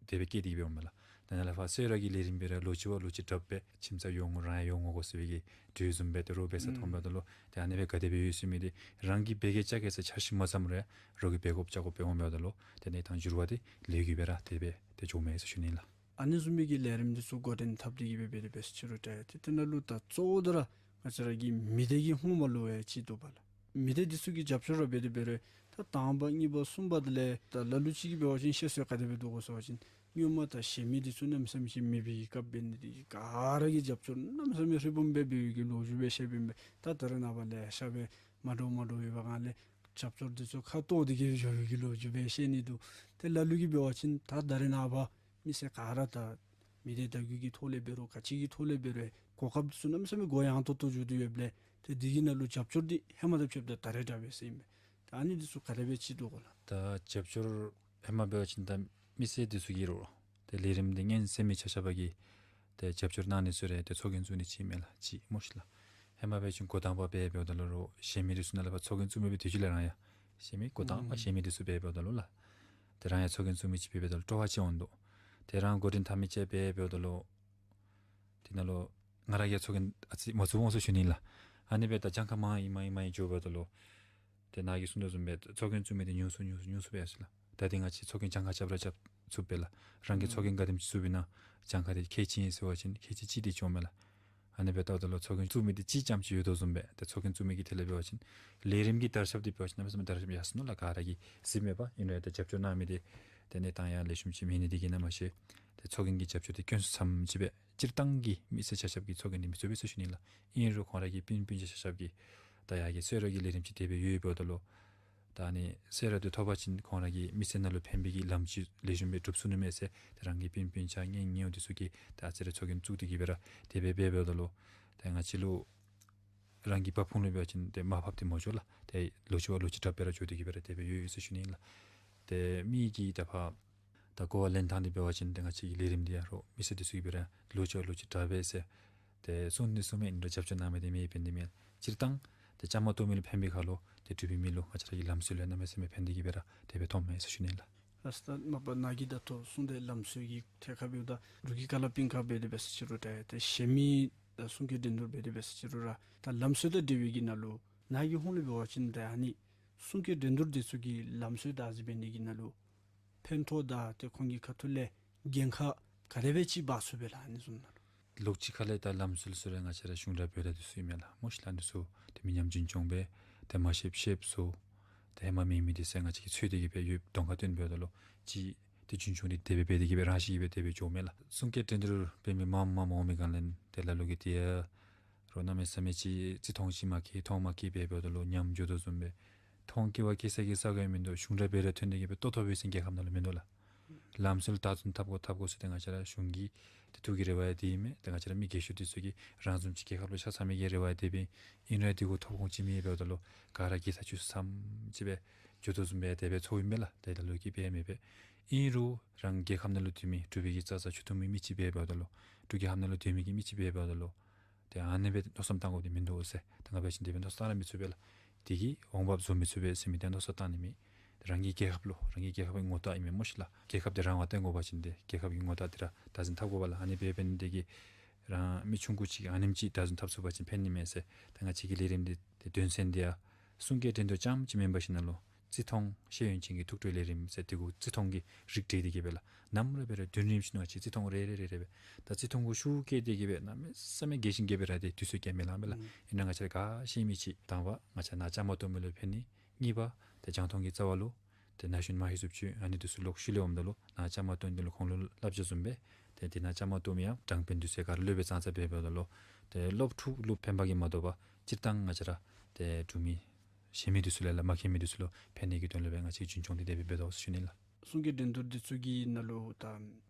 དེ་སྦེ་བསྐྱེད་དེ་འབདཝ་མས་ལགས། ད་ནཱ་ལས་ཕར་གསོལ་རས་ཀྱི་ལས་རིམ་འབད་རུང་ལོག་ཅི་བ་ལོག་ཅི་དྲགཔ་སྦེ་ཁྱིམ་ཚང་ཡོང་དགོ་རང་ཡང་ཡོང་དགོ་དགོ་ཟེར་བའི་གི་དུས་བཟུམ་སྦེ་ཏེ་རོགས་འབད་ས་མཐོངམ་འབདཝ་ད་ལུ་ཏེ་ཨ་ནི་སྦེ་ག་དེ་སྦེ་ཡོད་ཟེར་མི་འདི་རང་གིས་འབད་གེ་རྐྱབ་གེ་ཟེར་འཆར་གཞི་མ་བརྩམ་རུང་ཡང་རོགས་ཀྱིས་འབད་དགོཔ་རྐྱབ་དགོཔ་འབདཝ་མས་ད་ལུ་ཏེ་གནས་སྟངས་འགྱུར་བ་འདི་ལས་ཀྱིས་འབད་ར་དེ་སྦེ་ཏེ་འགྱོཝ་མས་ཟེར་ཞུ་ནི་ལགས། ཨ་ནི་བཟུམ་མའི་གི་ལས་རིམ་འདི་ཚུ་འགོ་འདྲེན་འཐབ་སྟེ་གི་སྦེ་འབད་དེ་འབད་ཟེར་ཅི་རུང་ཏེ་ཏེ་དེ་ནང་ལུ་ད་གཙོ་བོ་འདི་ར་ང་བཅས་ར་གི་མི་སྡེ་གི་ཧོངས་མ་ལུ་ཡང་ཅིག་འདུག་པ་ལགས། མི་སྡེ་འདི་ཚུ་གིས་རྒྱབ་སྐྱོར་ར་འབད་དེ་འབད་རུང་ད་དང་པ་གཉིས་པ་གསུམ་པ་དེ་ལས་ད་ལ་ལུ་ཅིག་གིས་འབད་བ་ཅིན་བཤད་སྲོལ་ག་དེ་སྦེ་འདུག་གོ་ཟེར་བ་ཅིན་སྔོན་མ་ད་གཞན་མི་འདི་ཚུ་གནམ་མེད་ས་མེད་ཅིག་མེད་པའི་གི་སྐབས་འབད་ནི་དེ་གིས་ག་ར་གིས་རྒྱབ་སྐྱོར་གནམ་མེད་ས་མེད་ཧྲིལ་བུམ་སྦེ་འབད་བའི་གི་ལོ་རྒྱུས་སྦེ་བཤདཔ་ཨིན་པས། ད་ད་རེས་ནངས་པ་ལེ་ཤ་སྦེ་མ་འདྲཝ་མ་འདྲཝ་ཡོད་པའི་སྒང་ལས་རྒྱབ་སྐྱོར་འདི་ཚུ་ཁ་འཐོར་ཏེ་གི་འགྱོ་བའི་གི་ལོ་རྒྱུས་སྦེ་བཤད་ནི་འདུག། ཏེ་ལ་ལུ་གིས་འབད་བ་ཅིན་ད་ད་རེས་ནངས་པ་མི་སེར་ག་ར་ད་མི་སྡེ་བརྡ་བརྒྱུད་ཀྱི་ཐོག་ལས་འབད་རུང་ག་ཅི་གི་ཐོག་ལས་འབད་རུང་གོ་སྐབས་འདི་ཚུ་གནམ་མེད་ས་མེད་གུ་ཡངས་ཏོག་ཏོ་འགྱོ་དོ་ཡོདཔ་ལས་ཏེ་འདི་གི་ནང་ལུ་རྒྱབ་སྐྱོར་འདི་ཧེ་མ་དང་ཕྱདཔ་ད་ད་རེས་དྲག་པས་ཟེར་ཨིན་པས། ད་ཨ་ནི་འདི་ཚུ་ག་དེ་སྦེ་ཅིག་འདུག་གོ་ལགས། ད་རྒྱབ་སྐྱོར་ཧེ་མ་འབད་བ་ཅིན་ད་མི་སེར་འདི་ཚུ་གིས་རོགས་ཏེ་ལས་རིམ་འདི་སྙན་གསན་མི་ཆ་ཁྱབ་ཀྱིས་ཏེ་རྒྱབ་སྐྱོར་གནང་ནི་ཚུ་རེ་ཏེ་ཚོགས་རྒྱན་བཙུགས་ནི་ཅིག་མས་ལགས་ཅིག་སྨོ་ཤིག་ལགས། ཧེ་མ་འབད་བ་ཅིན་འགོ་དང་པ་འབད་འབདཝ་ད་ལུ་རོགས་གཞན་མི་འདི་ཚུ་ནཱ་ལས་ཕར་ཚོགས་རྒྱན་བཙུགས་མི་འབད་དེ་ཅིག་ལས་རང་ཡང་གཞན་མི་འགོ་དང་པ་གཞན་མི་འདི་ཚུ་འབད་འབདཝ་ད་ལུ་ལགས། ཏེ་རང་ཡང་ཚོགས་རྒྱན་བཙུགས་མི་ཅིག་འབད་འབདཝ་ད་ལུ་སྤྲོ་བ་ཅིག་འོང་དོ། ཏེ་རང་འགོ་འདྲེན་འཐབ་མི་ཅིག་འབད་འབདཝ་ད་ལུ་དེ་ནང་ལུ་ང་ར་གིས་ཚོགས་རྒྱན་ཨ་ཙི་མ་བཙུགས་འོང་ཟེར་ཞུ་ནི་ལགས། ཨ་ནི་སྦེ་ད་གྱངས་ཁ་མང་ཡི་མང་ཡི་མང་ཡི་འགྱོ་འབདཝ་ད་ལུ་ཏེ་ནཱ་གིས་གསུངས་དོ་བཟུམ་སྦེ་ཚོགས་རྒྱན་བཙུགས་མི་འདི་ཉུང་སུ་ཉུང་སུ་ཉུང་སུ་སྦེ་ཡར་སོ་ཡི་ལགས། ད་འདི་ང་བཅས་ཚོགས་རྒྱན་གྱངས་ཁ་རྐྱབ་ར་རྐྱབ་ཚུགས་པས་ལགས། རང་གིས་ཚོགས་རྒྱན་ག་དེམ་ཅིག་བཙུགས་པའི་ནང་གྱངས་ཁ་འདི་ཁལ་གཅིག་ཨིན་ཟེར་བ་ཅིན་ཁལ་གཅིག་གཅིག་འདི་འགྱོཝ་མས་ལགས། ཨ་ནི་སྦེ་ལྟཝ་ད་ལུ་ཚོགས་རྒྱན་བཙུགས་མི་འདི་གཅིག་རྐྱངམ་ཅིག་ཡོད་དོ་བཟུམ་སྦེ་ཏེ་ཚོགས་རྒྱན་བཙུགས་མི་གི་ཐད་ལས་འབད་བ་ཅིན་ལས་རིམ་གྱི་དར་ཁྱབ་འདི་འབད་བ་ཅིན་གནམ་མེད་ས་མེད་དར་ཁྱབ་ཡར་སོ་ནུག་ལགས། ག་ར་གིས་གཟིགསཔ་མས་པ། ཨིན་རུང་ཡང་ཏེ་རྒྱབ་སྐྱོར་གནང་མི་འདི་ཏེ་གནས་སྟངས་ཡང་ལེགས་ཤོམ་ཅིག་མེད་ནི་འདི་གིས་ཨིན་ན་མ་ཤེས། ཏེ་ཚོགས་རྒྱན་གྱི་རྒྱབ་སྐྱོར་འདི་དཀོན་སུ་ཙམ་ཅིག་སྦེ་སྤྱིར་བཏང་གི་མི་སེར་ཆ་ཁྱབ་ཀྱིས་ཚོགས་རྒྱན་འདི་མི་བཙུགས་པས་ཟེར་ཞུ་ནི་ལགས། ཨིན་རུང་ཁོང་ར་གི་སྤུན་སྤུན་ཆ་ཆ་ཁྱབ་ཀྱིས་ད་ཡར་གྱི་གསོལ་རས་ཀྱི་ལས་རིམ་ཅིག་དེ་སྦེ་ཡོདཔ་ད་ལུ་ད་ཨ་ནི་གསོལ་རས་འདི་ཐོབ་པ་ཅིན་ཁོང་ར་གི་མི་སེར་ནང་ལུ་ཕན་པའི་གི་ལམ་ཅིག་ལེགས་ཤོམ་སྦེ་སྒྲུབ་ཚུགས་ནི་མས་ཟེར་ཏེ་རང་གི་སྤུན་སྤུན་ཆ་གཉེན་ཉེཝ་འདི་ཚུ་གིས་ད་ཨ་ཙི་རེ་ཚོགས་རྒྱན་བཙུགས་ཏེ་གི་སྦེ་ར་དེ་སྦེ་འབད་འབདཝ་ད་ལུ་ཏེ་ང་བཅས་ལུ་རང་གི་འབབ་ཁུངས་ལུ་འབད་བ་ཅིན་ཏེ་མར་ཕབ་སྟེ་མ་འགྱོ་ལགས། ཏེ་ལོག་ཅི་བ་ལོག་ཅི་དྲགཔ་སྦེ་ར་འགྱོ་སྟེ་གི་སྦེ་ར་དེ་སྦེ་ཡོད་ཡོད་ཟེར་ཞུ་ནི་ལགས། ཏེ་མི་གིས་ད་ཕར་ད་གོ་བ་ལེན་ཐངས་འདི་འབད་བ་ཅིན་ཏེ་ང་བཅས་ཀྱི་ལས་རིམ་འདི་ཡང་རོགས་མི་སེར་འདི་ཚུ་གིས་སྦེ་ར་ལོག་ཅི་བ་ལོག་ཅི་དྲག་པས་ཟེར་ཏེ་གསུང་ནི་གསུངམ་མས། ཨིན་རུང་རྒྱབ་སྐྱོར་གནང་མི་འདི་མེདཔ་འབད་ནི་མས། སྤྱིར་བཏང་ཏེ་བཅའ་མར་གཏོགས་མི་ལུ་ཕན་པའི་ཁར་ལུ་ཏེ་འབྲུག་པའི་མི་ལུ་ང་བཅས་ར་གི་ལམ་སྲོལ་ལུ་གནམ་མེད་ས་མེད་ཕན་ཏེ་གི་སྦེ་ར་དེ་སྦེ་མཐོངམ་མས་ཟེར་ཞུ་ནི་ལགས། ལགས་སོ། ད་མ་པ་ནཱ་གིས་ད་ལྟོ་གསུངས་ཏེ་ལམ་སྲོལ་གྱི་ཐད་ཁར་འབདཝ་ད་འབྲུག་གི་ཁ་ལས་པིང་ཁ་འབད་དེ་འབད་ཟེར་ཅི་རུང་ད་ཏེ་གཞན་མི་ད་གསུང་སྐད་འགྲན་བསྡུར་འབད་དེ་འབད་ཟེར་ཅི་རུང་ར་ད་ལམ་སྲོལ་དང་འབྲེལ་བའི་གི་ནང་ལུ་ནཱ་གི་ཧོངས་ལས་འབད་བ་ཅིན་ད་ཨ་ནི་གསུང་སྐད་འགྲན་བསྡུར་འདི་ཚུ་གི་ལམ་སྲོལ་བདག་འཛིན་འབད་ནི་གི་ནང་ལུ་ཕན་ཐོགས་དང་ཏེ་ཁོང་གི་ཁ་ཐུག་ལས་འགན་ཁག་ག་དེ་སྦེ་ཅིག་འབག་ཚུགས་པས་ལགས། ཨ་ནི་བཟུམ་ནང་ལུ་ལོགས་ཅིག་ཁ་ལས་ད་ལམ་སྲོལ་ཚུ་ར་ང་བཅས་ར་གཞུང་སྒྲ་བོད་སྒྲ་འདི་ཚུ་ཨིན་མས་ལགས། སྨོ་ཤིག་ལགས། འདི་ཚུ་ཏེ་མི་ཉམས་རྒྱུན་སྐྱོང་སྦེ་ཏེ་མ་ཤེསཔ་ཤེསཔ་བཟོ། ཏེ་ཧེ་མ་མེད་མི་འདི་ཚུ་ང་བཅས་ཀྱིས་འཚོལ་ཏེ་གི་སྦེ་ཡོདཔ་གདོང་ཁར་སྟོན་འབདཝ་ད་ལུ་ཅིག་ཏེ་རྒྱུན་སྐྱོང་འདི་དེ་སྦེ་འབད་དེ་གི་སྦེ་རང་བཞིན་གྱིས་སྦེ་དེ་སྦེ་འགྱོཝ་མས་ལགས། གསུང་སྐད་འགྲན་བསྡུར་འབད་མི་མངམ་མངམ་འོང་མི་གང་ལས་ཏེ་ལ་ལུ་གིས་ཏེ་ཡ་རོགས་གནམ་མེད་ས་མེད་ཅིག་བརྩི་མཐོང་ཅིག་མ་བསྐྱེད་མཐོང་མ་བསྐྱེད་སྦེ་འབདཝ་ད་ལུ་ཉམས་འགྱོ་དོ་བཟུམ་སྦེ་མཐོང་བསྐྱེད་པ་བསྐྱེད་ས་གི་ས་གོ་ཡང་མིན་འདུག། གཞུང་སྒྲ་བོད་སྒྲ་ཐོན་ཏེ་གི་སྦེ་ལྟོ་ཐོབ་པའི་ཟེར་རྒྱལ་ཁབ་ནང་ལུ་མིན་འདུག་ལགས། ལམ་སྲོལ་བདག་འཛིན་འཐབ་དགོ་འཐབ་དགོ་ཟེར་ཏེ་ང་བཅས་ར་གཞུང་གི་ཏེ་ཐུགས་ཀྱི་རེ་བ་ཡང་དེ་ཨིན་མས། ཏེ་ང་བཅས་ར་མི་རྒས་ཤོས་འདི་ཚུ་གིས་རང་བཟུམ་ཅིག་རྒྱལ་ཁབ་ལུ་ཆ་ཚང་མི་གི་རེ་བ་ཡང་དེ་སྦེ་ཨིན་རུང་ཡང་འདི་གུ་ཐོབ་ཁུངས་ཅིག་མེད་འབདཝ་ད་ལུ་ག་ར་རྒས་ཚར་བཅུག་ས་ཙམ་ཅིག་སྦེ་འགྱོ་དོ་བཟུམ་སྦེ་དེ་སྦེ་ཚོརཝ་ཨིན་མས་ལགས། ཏེ་ལ་ལུ་གིས་འབད་མི་འབད་ཨིན་རུང་རང་རྒྱལ་ཁབ་ནང་ལུ་སྡོད་མི་འབྲུག་པའི་གི་ཙག་ཙག་ཆུ་འཐུང་མི་མི་ཅིག་སྦེ་འབདཝ་ད་ལུ་འབྲུག་རྒྱལ་ཁབ་ནང་ལུ་སྡོད་མི་གི་མི་ཅིག་སྦེ་འབདཝ་ད་ལུ་ཏེ་ཨ་ནི་སྦེ་མནོ་བསམ་བཏང་དགོཔ་འདི་མིན་འདུག་ཟེར། ད་ང་འབད་བ་ཅིན་དེ་སྦེ་མནོ་བསམ་བཏང་ར་མི་ཚུགས་པས་ལགས། དེ་གིས་འོང་འབབ་བཟོ་མི་ཚུགས་པས་ཟེར་མི་འདི་མནོ་བསམ་བཏང་ནི་མེད། རང་གི་རྒྱལ་ཁབ་ལུ་རང་གི་རྒྱལ་ཁབ་ཀྱི་ངོ་རྟགས་ཨིན་མས་སྨོ་ཤིག་ལགས། རྒྱལ་ཁབ་འདི་རང་དབང་བཏོན་དགོ་པ་ཅིན་ཏེ་རྒྱལ་ཁབ་ཀྱི་ངོ་རྟགས་འདི་ར་བདག་འཛིན་འཐབ་དགོ་པས་ལགས། ཨ་ནི་སྦེ་འབད་ནི་དེ་གིས་རང་མི་ཆུང་ཀུ་ཅིག་ཨ་ནེམ་ཅིག་བདག་འཛིན་འཐབ་ཚུགས་པ་ཅིན་ཕན་ནི་མས་ཟེར། ད་ང་བཅས་ཀྱི་ལས་རིམ་འདི་ཏེ་དོན་ཚན་འདི་ཡང་གསུང་སྐད་འགྲན་བསྡུར་རྐྱངམ་ཅིག་མེན་པར་ཞིན་ན་ལུ་བརྩི་མཐོང་ཤེས་ཡོན་ཅན་གྱི་ཐུགས་སྤྲོའི་ལས་རིམ་ཟེར་དེ་གུ་བརྩི་མཐོང་གི་རིགས་འདྲེས་ཏེ་གི་སྦེ་ལགས། ནམ་ར་འབད་རུང་བདུན་རིམ་བཞིན་ང་བཅས་བརྩི་མཐོང་རེ་རེ་རེ་རེ་སྦེ་ད་བརྩི་མཐོང་གུ་ཤུགས་བསྐྱེད་དེ་གི་སྦེ་གནམ་མེད་ས་མེད་རྒྱས་ཤིང་རྒྱས་པའི་ར་ཏེ་དུས་ཚོད་ཀྱང་མི་ལང་པས་ལགས། ཨིན་རུང་ང་བཅས་ར་ག་ཤེས་མི་ཅིག་དང་པ་ང་བཅས་ནཱ་བཅའ་མར་གཏོགས་མི་ལུ་ཕན་ནི། གཉིས་པ་ཏེ་རྒྱང་མཐོང་གི་རྩ་བ་ལུ་ཏེ་ན་གཞོན་མ་ཧེ་ཟུབ་ཅིག་ཨ་ནི་འདི་ཚུ་ལོག་ཤུལ་ལས་འོངམ་ད་ལུ་ནཱ་བཅའ་མར་གཏོགས་ནི་འདི་ལུ་ཁོང་ལུ་བསླབ་བྱ་བཟུམ་སྦེ་ཏེ་འདི་ནཱ་བཅའ་མར་གཏོགས་མི་ཡང་དྲང་དཔོན་འདི་ཚུ་ག་ར་སློབ་དཔོན་ཙང་ཙ་འབད་འབདཝ་ད་ལུ་ཏེ་སློབ་ཕྲུག་ལུ་ཕན་པ་གིས་མ་དོ་བར་སྤྱིར་བཏང་ང་བཅས་ར་ཏེ་འབྲུག་མི་གཞན་མི་འདི་ཚུ་ལས་ལཱ་མ་མཁྱེན་མི་འདི་ཚུ་ལུ་ཕན་ནི་གི་དོན་ལུ་སྦེ་ང་བཅས་རྒྱུན་སྐྱོང་འདི་དེ་སྦེ་འབད་དོ་ཟེར་ཞུ་ནི་ལགས། གསུང་སྐད་འགྲན་བསྡུར་འདི་ཚུ་གི་ནང་ལུ་ད་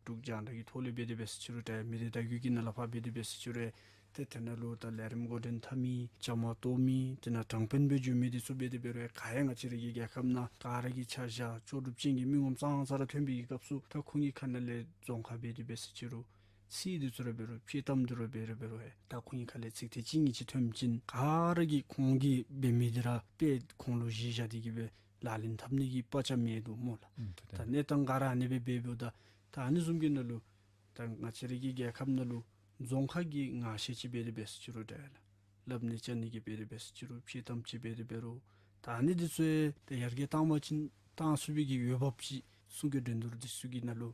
འབྲུག་རྒྱང་བསྒྲགས་ཀྱི་ཐོག་ལས་འབད་དེ་འབད་ཟེར་ཅི་རུང་ཏེ་མི་སྡེ་བརྡ་བརྒྱུད་ཀྱི་ནང་ལས་ཕར་འབད་དེ་འབད་ཟེར་ཅི་རུང་ ཏེ་དེ་ནང་ལུ་ད་ལས་རིམ་འགོ་འདྲེན་འཐབ་མི་བཅའ་མར་གཏོགས་མི་དེ་ནང་དྲང་དཔོན་སྦེ་འགྱོ་མི་འདི་ཚུ་འབད་དེ་འབད་རུང་ག་ཡང་ང་བཅས་ར་གི་རྒྱལ་ཁབ་ནང་ག་ར་གི་ཆ་བཞག་ལྕོགས་གྲུབ་ཅན་གྱི་མི་ངོམ་ཙང་ཙ་ར་ཐོན་པའི་གི་སྐབས་སུ་ད་ཁོང་གི་ཁ་ནང་ལས་རྫོང་ཁག་འབད་དེ་འབད་ཟེར་ཅི་རུང་ཚིག་འདི་ཚུ་ར་འབད་རུང་དཔྱེ་གཏམ་འདི་ར་འབད་རུང་འབད་རུང་ཨེ་ད་ཁོང་གི་ཁ་ལས་ཚིག་ཐེངས་གཅིག་གཉིས་ཅིག་ཐོནམ་ཅིག་ག་ར་གིས་ཁོང་གིས་འབད་མི་འདི་ར་དཔེ་ཁོང་ལུ་གཞི་བཞག་སྟེ་གི་སྦེ་ལག་ལེན་འཐབ་ནི་གི་དཔའ་རྩལ་མེད་འདུག་སྨོ་ལགས། ཨུམ་ཏེ་ད་གནས་སྟངས་ག་ར་ཨ་ནི་སྦེ་འབདཝ་ད་ད་ཨ་ནི་བཟུམ་གྱི་ནང་ལུ་ད་ང་བཅས་ར་གི་རྒྱལ་ཁབ་ནང་ལུ་རྫོང་ཁག་གིས་ངར་ཤེས་ཅིག་འབད་དེ་འབད་ཟེར་ཅི་རུང་འདྲ་ལགས། སླབ་ནི་བཅའ་ནི་གི་འབད་དེ་འབད་ཟེར་ཅི་རུང་དཔྱེ་གཏམ་ཅིག་འབད་དེ་འབད་རུང་ད་ཨ་ནི་འདི་ཚུ་ཡང་ཏེ་ཡར་རྒྱས་བཏང་བ་ཅིན་བཏང་ཚུགས་པའི་གི་འོས་འབབ་ཅིག་གསུང་སྐད་འགྲན་བསྡུར་འདི་ཚུ་གི་ནང་ལུ་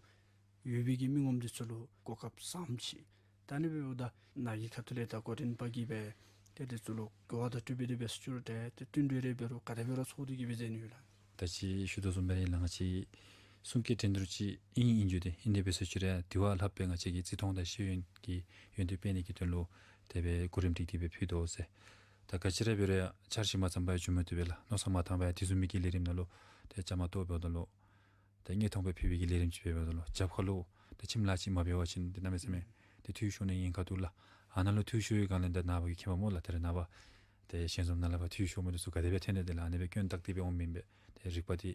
ཡོད་པའི་གི་མི་ངོམ་འདི་ཚུ་ལུ་གོ་སྐབས་བཟངམ་ཅིག་ད་ཨ་ནི་འབདཝ་ད་ནཱ་གི་ཁ་ཐུག་ལས་ད་འགོ་འདྲེན་པ་གིས་སྦེ་ཏེ་འདི་ཚུ་ལུ་གོ་བ་བརྡ་སྤྲོད་འབད་དེ་འབད་ཟེར་ཅི་རུང་འདྲ་ཏེ་བསྟུན་གྲོས་རེ་འབད་རུང་ག་དེ་སྦེ་ར་ཚོར་ཏེ་གི་སྦེ་མཛད་ནི་ཡོད་ལགས། ད་ཅི་ཞུ་དོ་བཟུམ་སྦེ་ར་ཨིན་ལགས། ང་བཅས་གསུང་སྐད་འགྲན་བསྡུར་ཅིག་ཨིན་ཨིན་རྒྱུ་དེ་ཨིན་དེ་འབད་ཟེར་ཅི་རུང་དེ་བ་ལྷགཔ་སྦེ་ང་བཅས་ཀྱིས་བརྩི་མཐོང་དང་ཤེས་ཡོན་གྱི་ཡོན་ཏན་སྤེལ་ནི་གི་དོན་ལུ་དེ་སྦེ་གོ་རིམ་སྒྲིག་སྟེ་སྦེ་ཕུལ་དོ་ཟེར། ད་ག་ཅི་ར་འབད་རུང་འཆར་གཞི་མ་བརྩམས་པར་འགྱོ་མི་བཏུབ་པས་ལགས། མནོ་བསམ་མ་བཏང་པར་དེ་བཟུམ་མའི་གི་ལས་རིམ་ནང་ལུ་ཏེ་བཅའ་མར་གཏོགས་འབདཝ་ད་ལུ་ཏེ་དངོས་མཐོང་སྦེ་ཕུལ་བའི་གི་ལས་རིམ་ཅིག་འབད་འབདཝ་ད་ལུ་རྒྱབ་ཁ་ལུ་ཏེ་ཁྱིམ་ལཱ་ཅིག་མ་འབད་བ་ཅིན་ཏེ་གནམ་མེད་ས་མེད་ཏེ་འཐུས་ཤོར་ནི་ཉེན་ཁ་འདུག་ལགས། ཨ་ནཱ་ལུ་འཐུས་ཤོར་བའི་སྒང་ལས་ད་ནངས་པ་གི་མཁསཔ་སྨོ་ལགས། ད་རེས་ནངས་པ་ཏེ་ཞལ་འཛོམས་ནང་ལས་ཕར་འཐུས་ཤོར་མི་འདི་ཚུ་ག་དེ་སྦེ་ཐོན་ནི་དེ་ལགས། ཨ་ནི་སྦེ་སྐྱོན་བཏགས་ཏེ་སྦེ་འོངམ་ཨིན་པས། ཏེ་རིག་པ་འདི་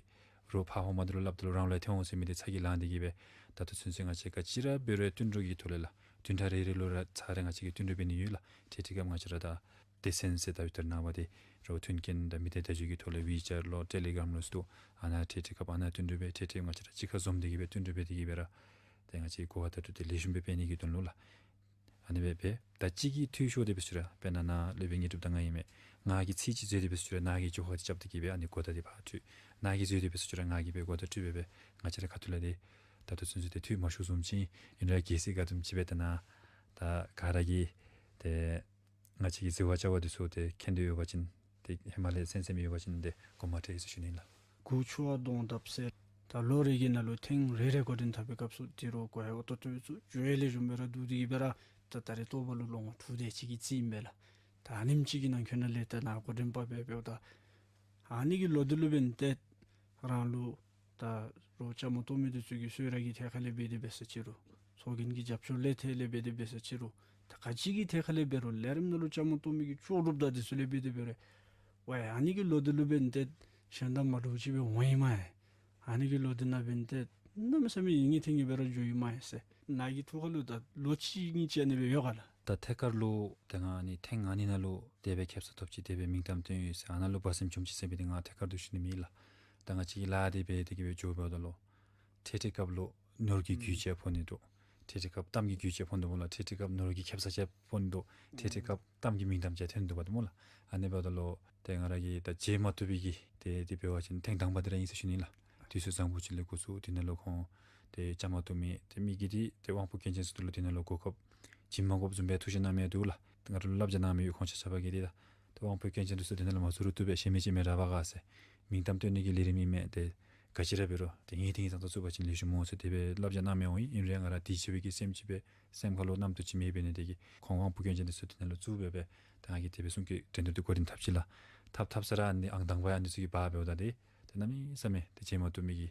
རོགས་ཕར་ཧོངས་མ་འདི་ལུ་སླབ་ད་ལུ་རང་ལུ་ཡང་ཐོན་འོང་ཟེར་མི་འདི་ཚ་གྱང་ལང་སྟེ་གི་སྦེ་ད་ལྟོ་ཚུན་ཚོད་ང་བཅས་ག་ཅི་ར་འབད་རུང་བསྟུན་གྲོས་ཀྱི་ཐོག་ལས་ལགས། བདུན་ཕྲག་རེ་རེ་ལུ་ར་ཚར་རེ་ང་བཅས་ཀྱིས་བསྟུན་གྲོས་འབད་ནི་ཡོད་ལགས། ཏེ་དེ་སྐབས་ང་བཅས་ར་ད་སྡེ་ཚན་ཟེར་ད་ཡོད་ད་རེས་ནངས་པ་འདི་རོགས་མཐུན་རྐྱེན་དང་མི་སྡེ་བརྡ་བརྒྱུད་ཀྱི་ཐོག་ལས་ཝི་ཅེཊ་ལོ་ཊེ་ལི་གརམ་ལོ་ཟེར་དོ་ཨ་ནཱ་ཏེ་དེ་སྐབས་ཨ་ནཱ་བསྟུན་གྲོས་འབད་ཏེ་ཏེ་ང་བཅས་ར་གཅིག་ཁར་འཛོམས་ཏེ་གི་སྦེ་བསྟུན་གྲོས་འབད་དེ་གི་སྦེ་ར་ཏེ་ང་བཅས་གོ་བ་བརྡ་སྤྲོད་འདི་ལེགས་ཤོམ་སྦེ་འབད་ནི་གི་དོན་ལུ་ལགས། ཨ་ནི་སྦེ་འབད་ད་གཅིག་གིས་འཐུས་ཤོར་ཏེ་འབད་ཟེར་ཅི་རུང་དཔེར་ན་ནཱ་སློབ་དཔོན་དངོས་གྲུབ་དང་ང་ཨིན་མས། ང་གིས་ཚིག་ཅིག་འཛོལ་ཏེ་འབད་ཟེར་ཅི་རུང་ནཱ་གིས་འགྱོ་ཁ་འདི་རྐྱབ་སྟེ་གི་སྦེ་ཨ་ནི་གོ་བརྡ་འདི་ཕར་སྤྲོད། ནཱ་གིས་འཛོལ་ཏེ་འབད་ཟེར་ཅི་རུང་ང་གིས་སྦེ་གོ་བརྡ་སྤྲོད་སྦེ་འབད་ང་བཅས་ར་ཁ་ཐུག་ལས་ཏེ་ད་ལྟོ་ཚུན་ཚོད་ཏེ་འཐུས་མ་ཤོར་བཟུམ་ཅིག་ཨིན་རུང་གལ་སྲིད་ག་དེམ་ཅིག་འབད་ད་ནཱ་ད་ག་ར་གིས་ཏེ་ང་བཅས་ཀྱི་བརྩེ་བ་བྱ་བ་འདི་ཚུ་ཏེ་མཁྱེན་འདོད་ཡོད་པ་ཅིན་ཏེ་ཧེ་མ་ལས་གསན་གསནམ་ཡོད་པ་ཅིན་ཏེ་དགོངསམ་མ་ཁྲེལ་ཟེར་ཞུ་ནི་ལགས། མགུ་ཆུ་བ་གདོང་བརྡབ་ཟེར། ད་ལོ་རེ་གི་ནང་ལུ་ཐེངས་རེ་རེ་འགོ་འདྲེན་འཐབ་པའི་སྐབས་སུ་ཏི་རུ་གོ་ཡ་ཨོ་ཏོ་ཏོ་ཚུ་འགྱོ་ཡ་ལེགས་ཤོམ་སྦེ་ར་འདུག་སྟེ་གི་སྦེ་ར་ད་ད་རེས་ཐོག་པ་ལུ་ལོ་ངོ་དྲུག་དེ་ཅིག་གི་རྩིས་ཨིན་པས་ལགས། ད་ཨ་ནེམ་ཅིག་གི་ནང་འཁོད་ནང་ལས་ད་ནཱ་འགོ་འདྲེན་པ་སྦེ་འབདཝ་ད་ཨ་ནི་གི་ལོ་འདི་ལུ་འབདན་ཏེ་རང་ལུ་ད་རོགས་བཅའ་མར་གཏོགས་མི་འདི་ཚུ་གི་གསོལ་རས་ཀྱི་ཐད་ཁ་ལས་འབད་དེ་འབད་ཟེར་ཅི་རུང་ཚོགས་རྒྱན་གྱི་རྒྱབ་སྐྱོར་ལས་ཐད་ལས་འབད་དེ་འབད་ཟེར་ཅི་རུང་ད་ག་ཅི་གི་ཐད་ཁ་ལས་འབད་རུང་ལས་རིམ་ནང་ལུ་བཅའ་མར་གཏོགས་མི་གི་ལྕོགས་གྲུབ་དང་འདི་ཚུ་ལས་འབད་དེ་འབད་རུང་ཝའི་ཨ་ནི་གི་ལོ་འདི་ལུ་འབདན་ཏེ་གཞན་དང་མ་འདྲཝ་ཅིག་སྦེ་འོང་ཡི་མས། ཨ་ནི་གི་ལོ་འདི་ནང་འབདན་ཏེ་གནམ་མེད་ས་མེད་ཡིད་གཉིས་ཐིང་ངེ་སྦེ་ར་འགྱོ་ཡི་མས་ཟེར་ནཱ་གི་ཐུགས་ཁ་ལུ་ད་ལོ་གཅིག་གཉིས་ཅིག་ཨ་ནི་སྦེ་ཡོད་ག་ལགས། ད་ཐད་ཀར་ལུ་ཏེ་ང་ཨ་ནི་ཐེངས་ཨ་ནི་ནང་ལུ་དེ་སྦེ་ཁེབ་ས་ཐོབ་ཅི་དེ་སྦེ་མིང་གཏམ་བཏོན་ཡོད་ཟེར་ཨ་ནཱ་ལུ་བ་སེམས་བཅོམ་ཅིག་ཟེར་མི་འདི་ང་ཐད་ཀར་དུ་ཞུ་ནི་མེད་ལགས། ད་ང་བཅས་ཀྱིས་ལཱ་འདི་འབད་དེ་གི་སྦེ་འགྱོ་འབདཝ་ད་ལུ་ཏེ་ཏེ་སྐབས་ལུ་ནོར་གྱི་རྒྱུ་ཅིག་ཕོག་ནི་འདུག། ཏེ་ཏེ་སྐབས་གཏམ་གྱི་རྒྱུ་ཅིག་ཕོག་ནི་འདུག་སྨོ་ལགས། ཏེ་ཏེ་སྐབས་ནོར་གྱི་ཁེབ་ས་ཅིག་ཕོག་ནི་འདུག། ཏེ་ཏེ་སྐབས་གཏམ་གྱི་མིང་གཏམ་ཅིག་ཐོན་འདུག་པ་ཏེ་སྨོ་ལགས། ཨ་ནི་འབདཝ་ད་ལུ་ཏེ་ང་ར་གིས་ད་བརྗེད་མ་བཏུབ་པའི་གི་ཏེ་དེ་འབད་བ་ཅིན་ཐེངས་དང་པ་འདི་ར་ཨིན་ཟེར་ཞུ་ནི་ལགས། དུས་ཚོད་བཟང་པོ་ཅིག་ལས་འགོ་བཙུགས་དེ་ནང་ལུ་ཁོང་ཏེ་བཅའ་མར་གཏོགས་མི་ཏེ་མི་གི་འདི་ཏེ་དབང་པོ་སྐྱོན་ཅན་ཚུ་འདི་ལུ་དེ་ནང་ལུ་གོ་སྐབས་བྱིན་མ་དགོཔ་བཟུམ་སྦེ་ཐུགས་བཞེད་གནང་མི་འདུག་ལགས། ཏེ་ང་ར་ལུ་བསླབ་བྱ་གནང་མི་ཡོད། ཁོང་ཆ་ཁྱབ་ཀྱིས་འདི་ད་ཏེ་དབང་པོ་སྐྱོན་ཅན་འདི་ཚུ་དེ་ནང་ལུ་མ་ཚུད་རུང་བཏུབ་པས། གཞན་མི་ཅིག་མི་ར་འབག་ག་ཟེར་མིང་གཏམ་བཏོན་ནི་གི་ལས་རིམ་ཨིན་མས། ཏེ་ག་ཅི་ར་འབད་རུང་ཏེ་ངེས་ཏིང་ངེས་རྩ་བཙུགས་པ་ཅིན་ལེགས་ཤོམ་འོང་ཟེར་དེ་སྦེ་བསླབ་བྱ་གནང་མི་འོང་ཡི། ཨིན་རུང་ང་ར་དེ་ཅིག་སྦེ་གི་སེམས་ཅིག་སྦེ་སེམས་ཁ་ལུ་རྣམ་རྟོག་ཅིག་མེད་པས་ནི་དེ་གིས་ཁོང་དབང་པོ་སྐྱོན་ཅན་འདི་ཚུ་དེ་ནང་ལུ་བཙུགས་སྦེ་སྦེ་ད་ང་གིས་དེ་སྦེ་གསུང་སྐད་འགྲན་བསྡུར་འདི་འགོ་འདྲེན་འཐབ་ཅི་ལགས། འཐབ་འཐབ་ས་ར་ཨ་ནི་ཨང་དང་པ་ཡང་འདི་ཚུ་གིས་འབག་འབདཝ་ད་ཏེ་ཏེ་གནམ་མེད་ས་མེད་ཏེ་བརྗེད་མ་བཏུབ་མི་གི་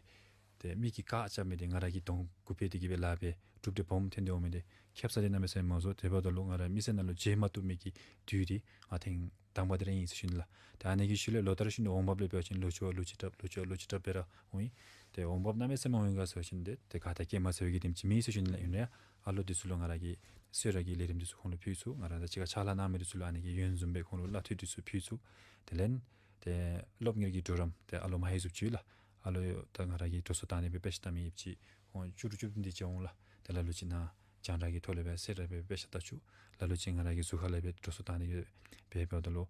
ཏེ་མི་གིས་བཀག་རྐྱབ་མི་འདི་ང་ར་གིས་གདོང་གུ་ཕྱད་དེ་གི་སྦེ་ལཱ་འབད་གྲུབ་འབྲས་སྦོམ་ཐོན་ཏེ་འོང་མི་འདི་ཁེབ་ས་འདི་གནམ་མེད་ས་མེད་མང་སུ། དེ་འབདཝ་ད་ལུ་ང་ར་མི་སེར་ནང་ལུ་བརྗེད་མ་བཏུབ་མི་གི་དུས་འདི་ང་ཐེངས་དང་པ་འདི་ར་ཨིན་ཟེར་ཞུ་ནི་ལགས། ཏེ་ཨ་ནི་གི་ཤུལ་ལས་ལོ་ལྟར་ཞུ་ནི་འོང་འབབ་ལས་འབད་བ་ཅིན་ལོ་གཅིག་བ་ལོ་གཅིག་དྲགཔ་ལོ་གཅིག་བ་ལོ་གཅིག་དྲགཔ་སྦེ་ར་འོང་ཡི། ཏེ་འོང་འབབ་གནམ་མེད་ས་མེད་འོང་ཡི་ག་ཟེར་བ་ཅིན་ཏེ་ཏེ་ག་ཏེ་སྐྱེས་མ་ཟེར་བའི་གི་དེམ་ཅིག་མེད་ཟེར་ཞུ་ནི་ལགས། ཨིན་རུང་ཨ་ལོ་འདི་ཚུ་ལུ་ང་ར་གིས་གསོལ་རས་ཀྱི་ལས་རིམ་འདི་ཚུ་ཁོང་ལུ་ཕུལ་ཚུགས། ང་ར་དང་གཅིག་ཁར་ཕྱག་ལཱ་གནང་མི་འདི་ཚུ་ལུ་ཨ་ནི་གི་ཡོན་བཟུམ་སྦེ་ཁོང་ལུ་གླ་འཐུས་འདི་ཚུ་ཕུལ་ཚུགས། དེ་ལས་ཏེ་སློབ་གཉེར་གྱི་གྲོགས་རམ་ཏེ་ཨ་ལོ་མ་ཧེ་ཟུབ་ཅིག་ལགས། ཨ་ལོ་ད་ང་ར་གིས་འགྲོ་སོང་བཏང་ནི་སྦེ་དཔེ་ཆ་བལྟ་མི་ཡོདཔ་ཅིག་ཁོང་བཅུ་དྲུག་བཅུ་བདུན་དེ་ཅིག་འོང་ལགས། ཏེ་ལ་ལུ་ཅིག་ནཱ་རྒྱང་བསྒྲགས་ཀྱི་ཐོག་ལས་སྦེ་གསལ་ར་སྦེ་དཔེ་ཆ་བལྟ་བཅུག། ལ་ལུ་ཅིག་ང་ར་གི་ཟུར་ཁ་ལས་སྦེ་འགྲོ་སོང་བཏང་ནི་ཡོད། འབད་འབདཝ་ད་ལུ་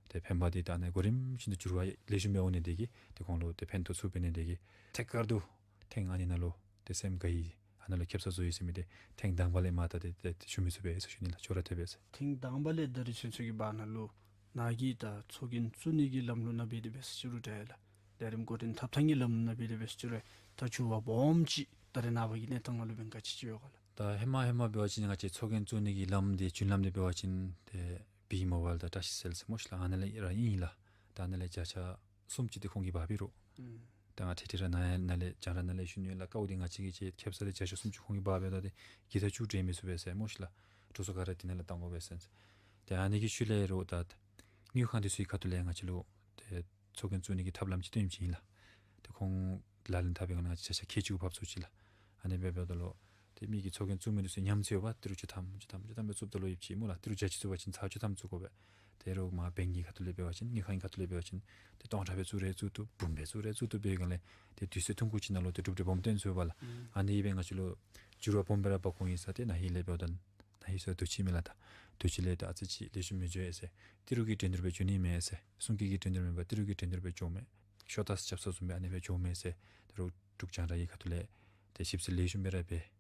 ཏེ་ཕན་པ་འདི་ད་ཨ་ནི་གོ་རིམ་བཞིན་དུ་འགྱུར་བ་ལེགས་ཤོམ་སྦེ་འོང་ནི་དེ་གིས་ཏེ་ཁོང་ལུ་ཏེ་ཕན་ཐོགས་ཚུགས་པས་ནི་དེ་གིས་ཐད་ཀར་དུ་ཐེངས་ཨ་ནི་ནང་ལུ་ཏེ་སེམས་དགའ་ཡི་ཨ་ནཱ་ལུ་ཁེབ་ས་བཟོ་ཡི་ཟེར་མི་འདི་ཐེངས་དང་པ་ལས་མར་ད་ཏེ་ཏེ་ཞུ་མི་ཚུགས་པས་ཟེར་ཞུ་ནི་ལགས། ཁྱོད་ར་དེ་སྦེ་ཟེར། ཐེངས་དང་པ་ལས་ད་རིས་ཚུན་ཚོད་ཀྱི་བར་ན་ལུ་ནཱ་གིས་ད་ཚོགས་རྒྱན་བཙུགས་ནི་གི་ལམ་ལུགས་ནང་འབད་དེ་འབད་ཟེར་ཅི་རུང་འདྲ་ལགས། ལས་རིམ་འགོ་འདྲེན་འཐབ་ཐངས་ཀྱི་ལམ་ལུགས་ནང་འབད་དེ་འབད་ཟེར་ཅི་རུང་ད་འགྱུར་བ་སྦོམ་ཅིག་ད་རེས་ནངས་པ་གི་གནས་སྟངས་ནང་ལུ་འབདན་ག་ཅི་ཅིག་ཡོད་ག་ལགས། ད་ཧེ་མ་ཧེ་མ་འབད་བ་ཅིན་ང་བཅས་ཚོགས་རྒྱན་བཙུགས་ནི་གི་ལམ་འདི་བརྒྱུད་ལམ་འདི་འབད་བ་ཅིན་ཏེ་བི་མོ་བཱའིལ་དང་བཀྲ་ཤིས་སེལ་ཟེར་སྨོ་ཤིག་ལགས། ཨ་ནཱ་ལས་ར་ཨིན་ལགས། ད་ཨ་ནཱ་ལས་བརྒྱ་ཆ་གསུམ་ཅིག་འདི་ཁོང་གིས་འབག་འབད་རུང་ཨུམ་ད་ང་ཐེངས་ཐེངས་ར་ནཱ་ཡང་ནཱ་ལས་རྒྱང་བསྒྲགས་ནང་ལས་ཞུ་ནི་ཡོད་ལགས། ཀཝ་འདི་ང་བཅས་ཀྱིས་ཅིག་ཁེབ་ས་འདི་བརྒྱ་ཆ་གསུམ་ཅིག་ཁོང་གིས་འབག་འབདཝ་ད་ཏེ་ཀི་ཐ་བཅུ་འདྲེན་མི་ཚུགས་པས་ཟེར་སྨོ་ཤིག་ལགས། འགྲོ་སོང་ག་ར་དེ་ནང་ལས་བཏང་དགོ་པས་ཟེར། ཏེ་ཨ་ནི་གི་ཤུལ་ལས་རོགས་ད་དངུལ་ཁང་འདི་ཚུ་གི་ཁ་ཐུག་ལས་ང་བཅས་ལུ་ཏེ་ཚོགས་རྒྱན་བཙུགས་ནི་གི་ཐབས་ལམ་ཅིག་སྟོནམ་ཅིག་ཨིན་ལགས། ཏེ་ཁོང་ལག་ལེན་འཐབ་པའི་སྒང་ང་བཅས་ཆ་ཁྱད་ཅིག་གུ་བབས་ཚུགས་ཅི་ལགས། ཨ་ནི་སྦེ་འབདཝ་ད་ལུ་ཏེ་མི་གིས་ཚོགས་རྒྱན་བཙུགས་མི་འདི་ཚུ་ཉམས་ཚད་ཡོདཔ་ཏི་རུ་བཅུ་ཐམ་བཅུ་ཐམ་བཅུ་ཐམ་སྦེ་བཙུགསཔ་ད་ལུ་ཡོདཔ་ཅིག་སྨོ་ལགས། ཏི་རུ་བརྒྱ་ཅིག་བཙུགས་པ་ཅིན་ཚར་བཅུ་ཐམ་བཙུགས་དགོ་པས། ཏེ་རོགས་མར་བེངཀ་གི་ཁ་ཐུག་ལས་འབད་བ་ཅིན་དངུལ་ཁང་གི་ཁ་ཐུག་ལས་འབད་བ་ཅིན་ཏེ་སྟོང་ཕྲག་སྦེ་བཙུགས་རུང་བཙུགས་བཏུབ། འབུམ་སྦེ་བཙུགས་རུང་བཙུགས་བཏུབ། འབད་བའི་སྒང་ལས་ཏེ་དུས་ཚོད་ཐུང་ཀུ་ཅིག་ནང་ལུ་ཏེ་གྲུབ་འབྲས་སྦོམ་སྟོན་ཚུགས་པས་ལགས། ཨ་ནི་སྦེ་ང་བཅས་ལུ་འགྱུར་བ་སྦོམ་སྦེ་ར་འབག་འོང་ཡི་ཟེར། ཏེ་ན་ཧིང་ལས་འབདཝ་ད་ན་ཧིང་ཟེར་དུས་ཅི་མས་ལགས། ད་དུས་ཅི་ལས་ད་ཨ་ཙི་ཅིག་ལེགས་ཤོམ་མི་འགྱོ་ཡི་ཟེར། ཏི་རུ་གི་འགྲན་བསྡུར་སྦེ་འགྱོ་ནི་མས་ཟེར། གསུང་སྐད་ཀྱི་འགྲན་བསྡུར་མེན་པར་ཏི་རུ་གི་འགྲན་བསྡུར་སྦེ་འགྱོཝ་མས། ཤོ་ཏཱས་རྐྱབ་ས་བཟུམ་སྦེ་ཨ་ནི་སྦེ་འགྱོཝ་མས་ཟེར། ཏེ་རོགས་འབྲུག་རྒྱང་བསྒྲགས་ཀྱི་ཁ་ཐུག་ལས་ཏེ་ཞིབ་འཚོལ་ལེགས་ཤོམ་སྦེ་ར་འབད།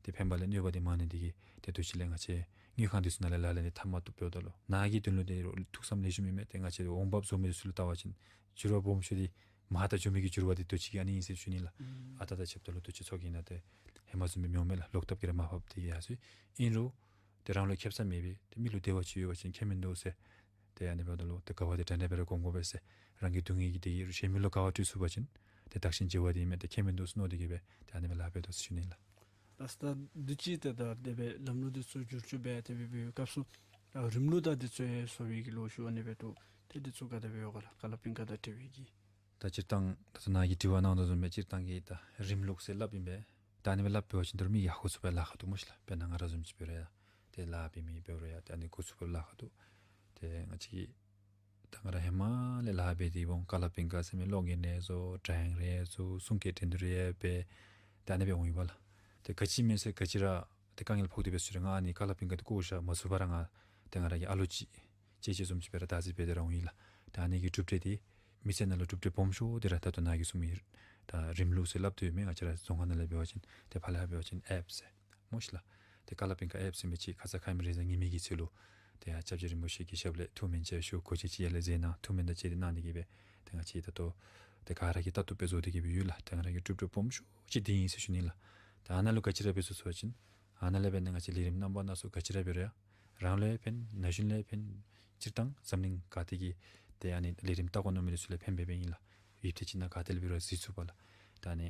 ཏེ་ཕན་པ་ལས་གནོད་པ་འདི་མང་ནི་འདི་གིས་ཏེ་དུས་ཅི་ལས་ང་བཅས་དངུལ་ཁང་འདི་ཚུ་ནང་ལས་ལག་ལེན་འདི་འཐབ་མ་བཏུབ། འབདཝ་ད་ལུ་ནཱ་གི་དོན་ལུ་ཏེ་རོགས་ཐུགས་བསམ་ལེགས་ཤོམ་ཨིན་མས། ཏེ་ང་བཅས་འོང་འབབ་བཟོ་མི་འདི་ཚུ་ལུ་བལྟ་བ་ཅིན་འགྱུར་བ་སྦོམ་ཤོས་འདི་མར་ད་འགྱོ་མི་གི་འགྱུར་བ་འདི་དུས་ཅི་གི་ཨ་ནི་ཨིན་ཟེར་ཞུ་ནི་ལགས། ཨ་རྟག་དང་ཕྱདཔ་ད་ལུ་དུས་ཅི་ཚོགས་རྒྱན་ནང་ཏེ་ཧེ་མ་བཟུམ་སྦེ་མི་འོང་མས་ལགས། ལོག་ཐབས་ཀྱིས་ར་མར་ཕབ་སྟེ་གི་ཡར་སོ་ཡི། ཨིན་རུང་ཏེ་རང་ལུ་ཁེབ་ས་མེད་པས། ཏེ་མི་ལུ་བདེ་བ་ཅིག་ཡོད་པ་ཅིན་ཁྱད་མིན་འདུག་ཟེར། ཏེ་ཨ་ནི་འབདཝ་ད་ལུ་ཏེ་དགའ་བ་འདི་འདྲན་འདྲ་སྦེ་ར་སྒོམ་དགོ་པས་ཟེར། རང་གི་སྡུག་བསྔལ་གྱི་དེ་གིས་གཞན་མི་ལུ་དགའ་བ་སྤྲོད་ཚུགས་པ་ཅིན་ཏེ་བདག་གཞན་བརྗེ་བ་འདི་ཨིན་མས། ཏེ་ཁྱད་མིན་འདུག་ཟེར་མནོ་སྟེ་གི་སྦེ་ཏེ་ཨ་ནི་སྦེ་ལཱ་འབད་དོ་ཟེར་ཞུ་ནི་ལགས། ལགས་སོ། ད་དུས་ཅི་ཏེ་ད་དེ་སྦེ་ལམ་ལུགས་འདི་ཚུ་བསྒྱུར་བཅོས་འབད་དེ་སྦེ་འབད་བའི་སྐབས་སུ་ཨ་རིམ་ལུགས་དང་འདི་ཚུ་ཡང་བཟོ་བའི་གི་ལོ་རྒྱུས་ཨ་ནི་སྦེ་འདུག། ཏེ་འདི་ཚུ་ག་དེ་སྦེ་ཡོད་ག་ལགས། ཀ་ལ་པིང་ཀ་དང་འབྲེལ་བའི་གི། ད་སྤྱིར་བཏང་ད་ལྟོ་ནཱ་གིས་དྲི་བ་གནང་དོ་བཟུམ་སྦེ་སྤྱིར་བཏང་གི་ད་རིམ་ལུགས་ཟེར་སླབ་ཨིན་པས། ད་ཨ་ནི་སྦེ་སླབ་འབད་བ་ཅིན་ད་རུང་མི་གིས་ཧ་གོ་ཚུགས་པར་ལཱ་ཁག་འདུག་སྨོ་ཤིག་ལགས། དཔེར་ན་ང་ར་བཟུམ་ཅིག་འབད་རུང་ཡང་ཏེ་ལཱ་འབད་མི་འབད་རུང་ཡང་ཏེ་ཨ་ནི་གོ་ཚུགས་པར་ལཱ་ཁག་འདུག། ཏེ་ང་བཅས་ཀྱིས་ད་ང་ར་ཧེ་མ་ལས་ལཱ་འབད་དེ་འོང་། ཀ་ལ་པིང་ཀ་ཟེར་མི་གློག་བརྙན་རེ་བཟོ། ཌའིང་རེ་བཟོ། གསུང་སྐད་འགྲན་བསྡུར་རེ་འབད། ད་ཨ་ནི་སྦེ་འོང་ཡི་པ་ལགས། ཏེ་ག་ཅི་མེད་ཟེར་ག་ཅི་ར་ཏེ་དཀའ་ངལ་ཕོག་སྟེ་འབད་ཚུགས་རུང་ང་ཨ་ནི་ཀ་ལ་པིང་ཀ་འདི་བཀོ་བཞག་མ་ཚུགས་པར་ང་ཏེ་ང་ར་གི་ཨ་ལོ་ཅིག་ཅེ་ཅེ་བཟུམ་ཅིག་སྦེ་ར་བདག་འཛིན་འབད་དེ་ར་འོང་ཡི་ལགས། ད་ཨ་ནི་གི་གྲུབ་འབྲས་འདི་མི་སེར་ནང་ལུ་གྲུབ་འབྲས་སྦོམ་ཤོས་འདི་ར་ད་ལྟོ་ནཱ་གིས་གསུངས་མི་ད་རིམ་ལུགས་ཟེར་སླབ་དོ་ཡོད་མི་ང་བཅས་ར་རྫོང་ཁ་ནང་ལས་འབད་བ་ཅིན་ཏེ་ཕར་ལས་འབད་བ་ཅིན་ཨེཔ་ཟེར་སྨོ་ཤིག་ལགས། ཏེ་ཀ་ལ་པིང་ཀ་ཨེཔ་ཟེར་མི་ཅིག་ཁ་ཙ་ཁ་ཉིནམ་རེ་གཟའ་ཉི་མའི་གི་ཚེ་ལུ་ཏེ་ཡར་སྐྱབས་རྗེ་རིན་པོ་ཆེ་གི་ཞབས་ལས་ཐུགས་སྨོན་ཅིག་ཞུ་གོ་ཆ་ཅིག་ཡར་ལས་མཛད་གནང་། ཐུགས་སྨོན་དང་བཅས་ཏེ་གནང་སྟེ་གི་སྦེ་ཏེ་ང་བཅས་ད་ལྟོ་ཏེ་ག་ར་གིས་ལྟ་བཏུབ་སྦེ་བཟོ་སྟེ་གི་སྦེ་ཡོད་ལགས། ཏེ་ང་ར་གི་གྲུབ་འབྲས་སྦོམ་ཤོས་ཅིག་འདི་ཨིན་ཟེར་ཞུ་ནི་ལགས། ད་ཨ་ནཱ་ལུ་ག་ཅི་ར་འབད་ཚུགས་ཟེར་བ་ཅིན་ཨ་ནཱ་ལས་འབད་ནི་ང་བཅས་ལས་རིམ་རྣམ་པ་སྣ་ཚོགས་ག་ཅི་ར་འབད་རུང་ཡང་རང་ལུ་ཡང་ཕན། ན་གཞོན་ལུ་ཡང་ཕན། སྤྱིར་བཏང་འཛམ་གླིང་ག་ཏེ་གི་ཏེ་ཨ་ནི་ལས་རིམ་ལྟ་དགོ་མནོ་མི་འདི་ཚུ་ལུ་ཕན་པའི་སྦེ་ཨིན་ལགས། ཡུདཔ་ཐེངས་ཅིག་ནང་ག་ཏེ་ལས་འབད་རུང་གཟིགས་ཚུགས་པས་ལགས། ད་ཨ་ནི་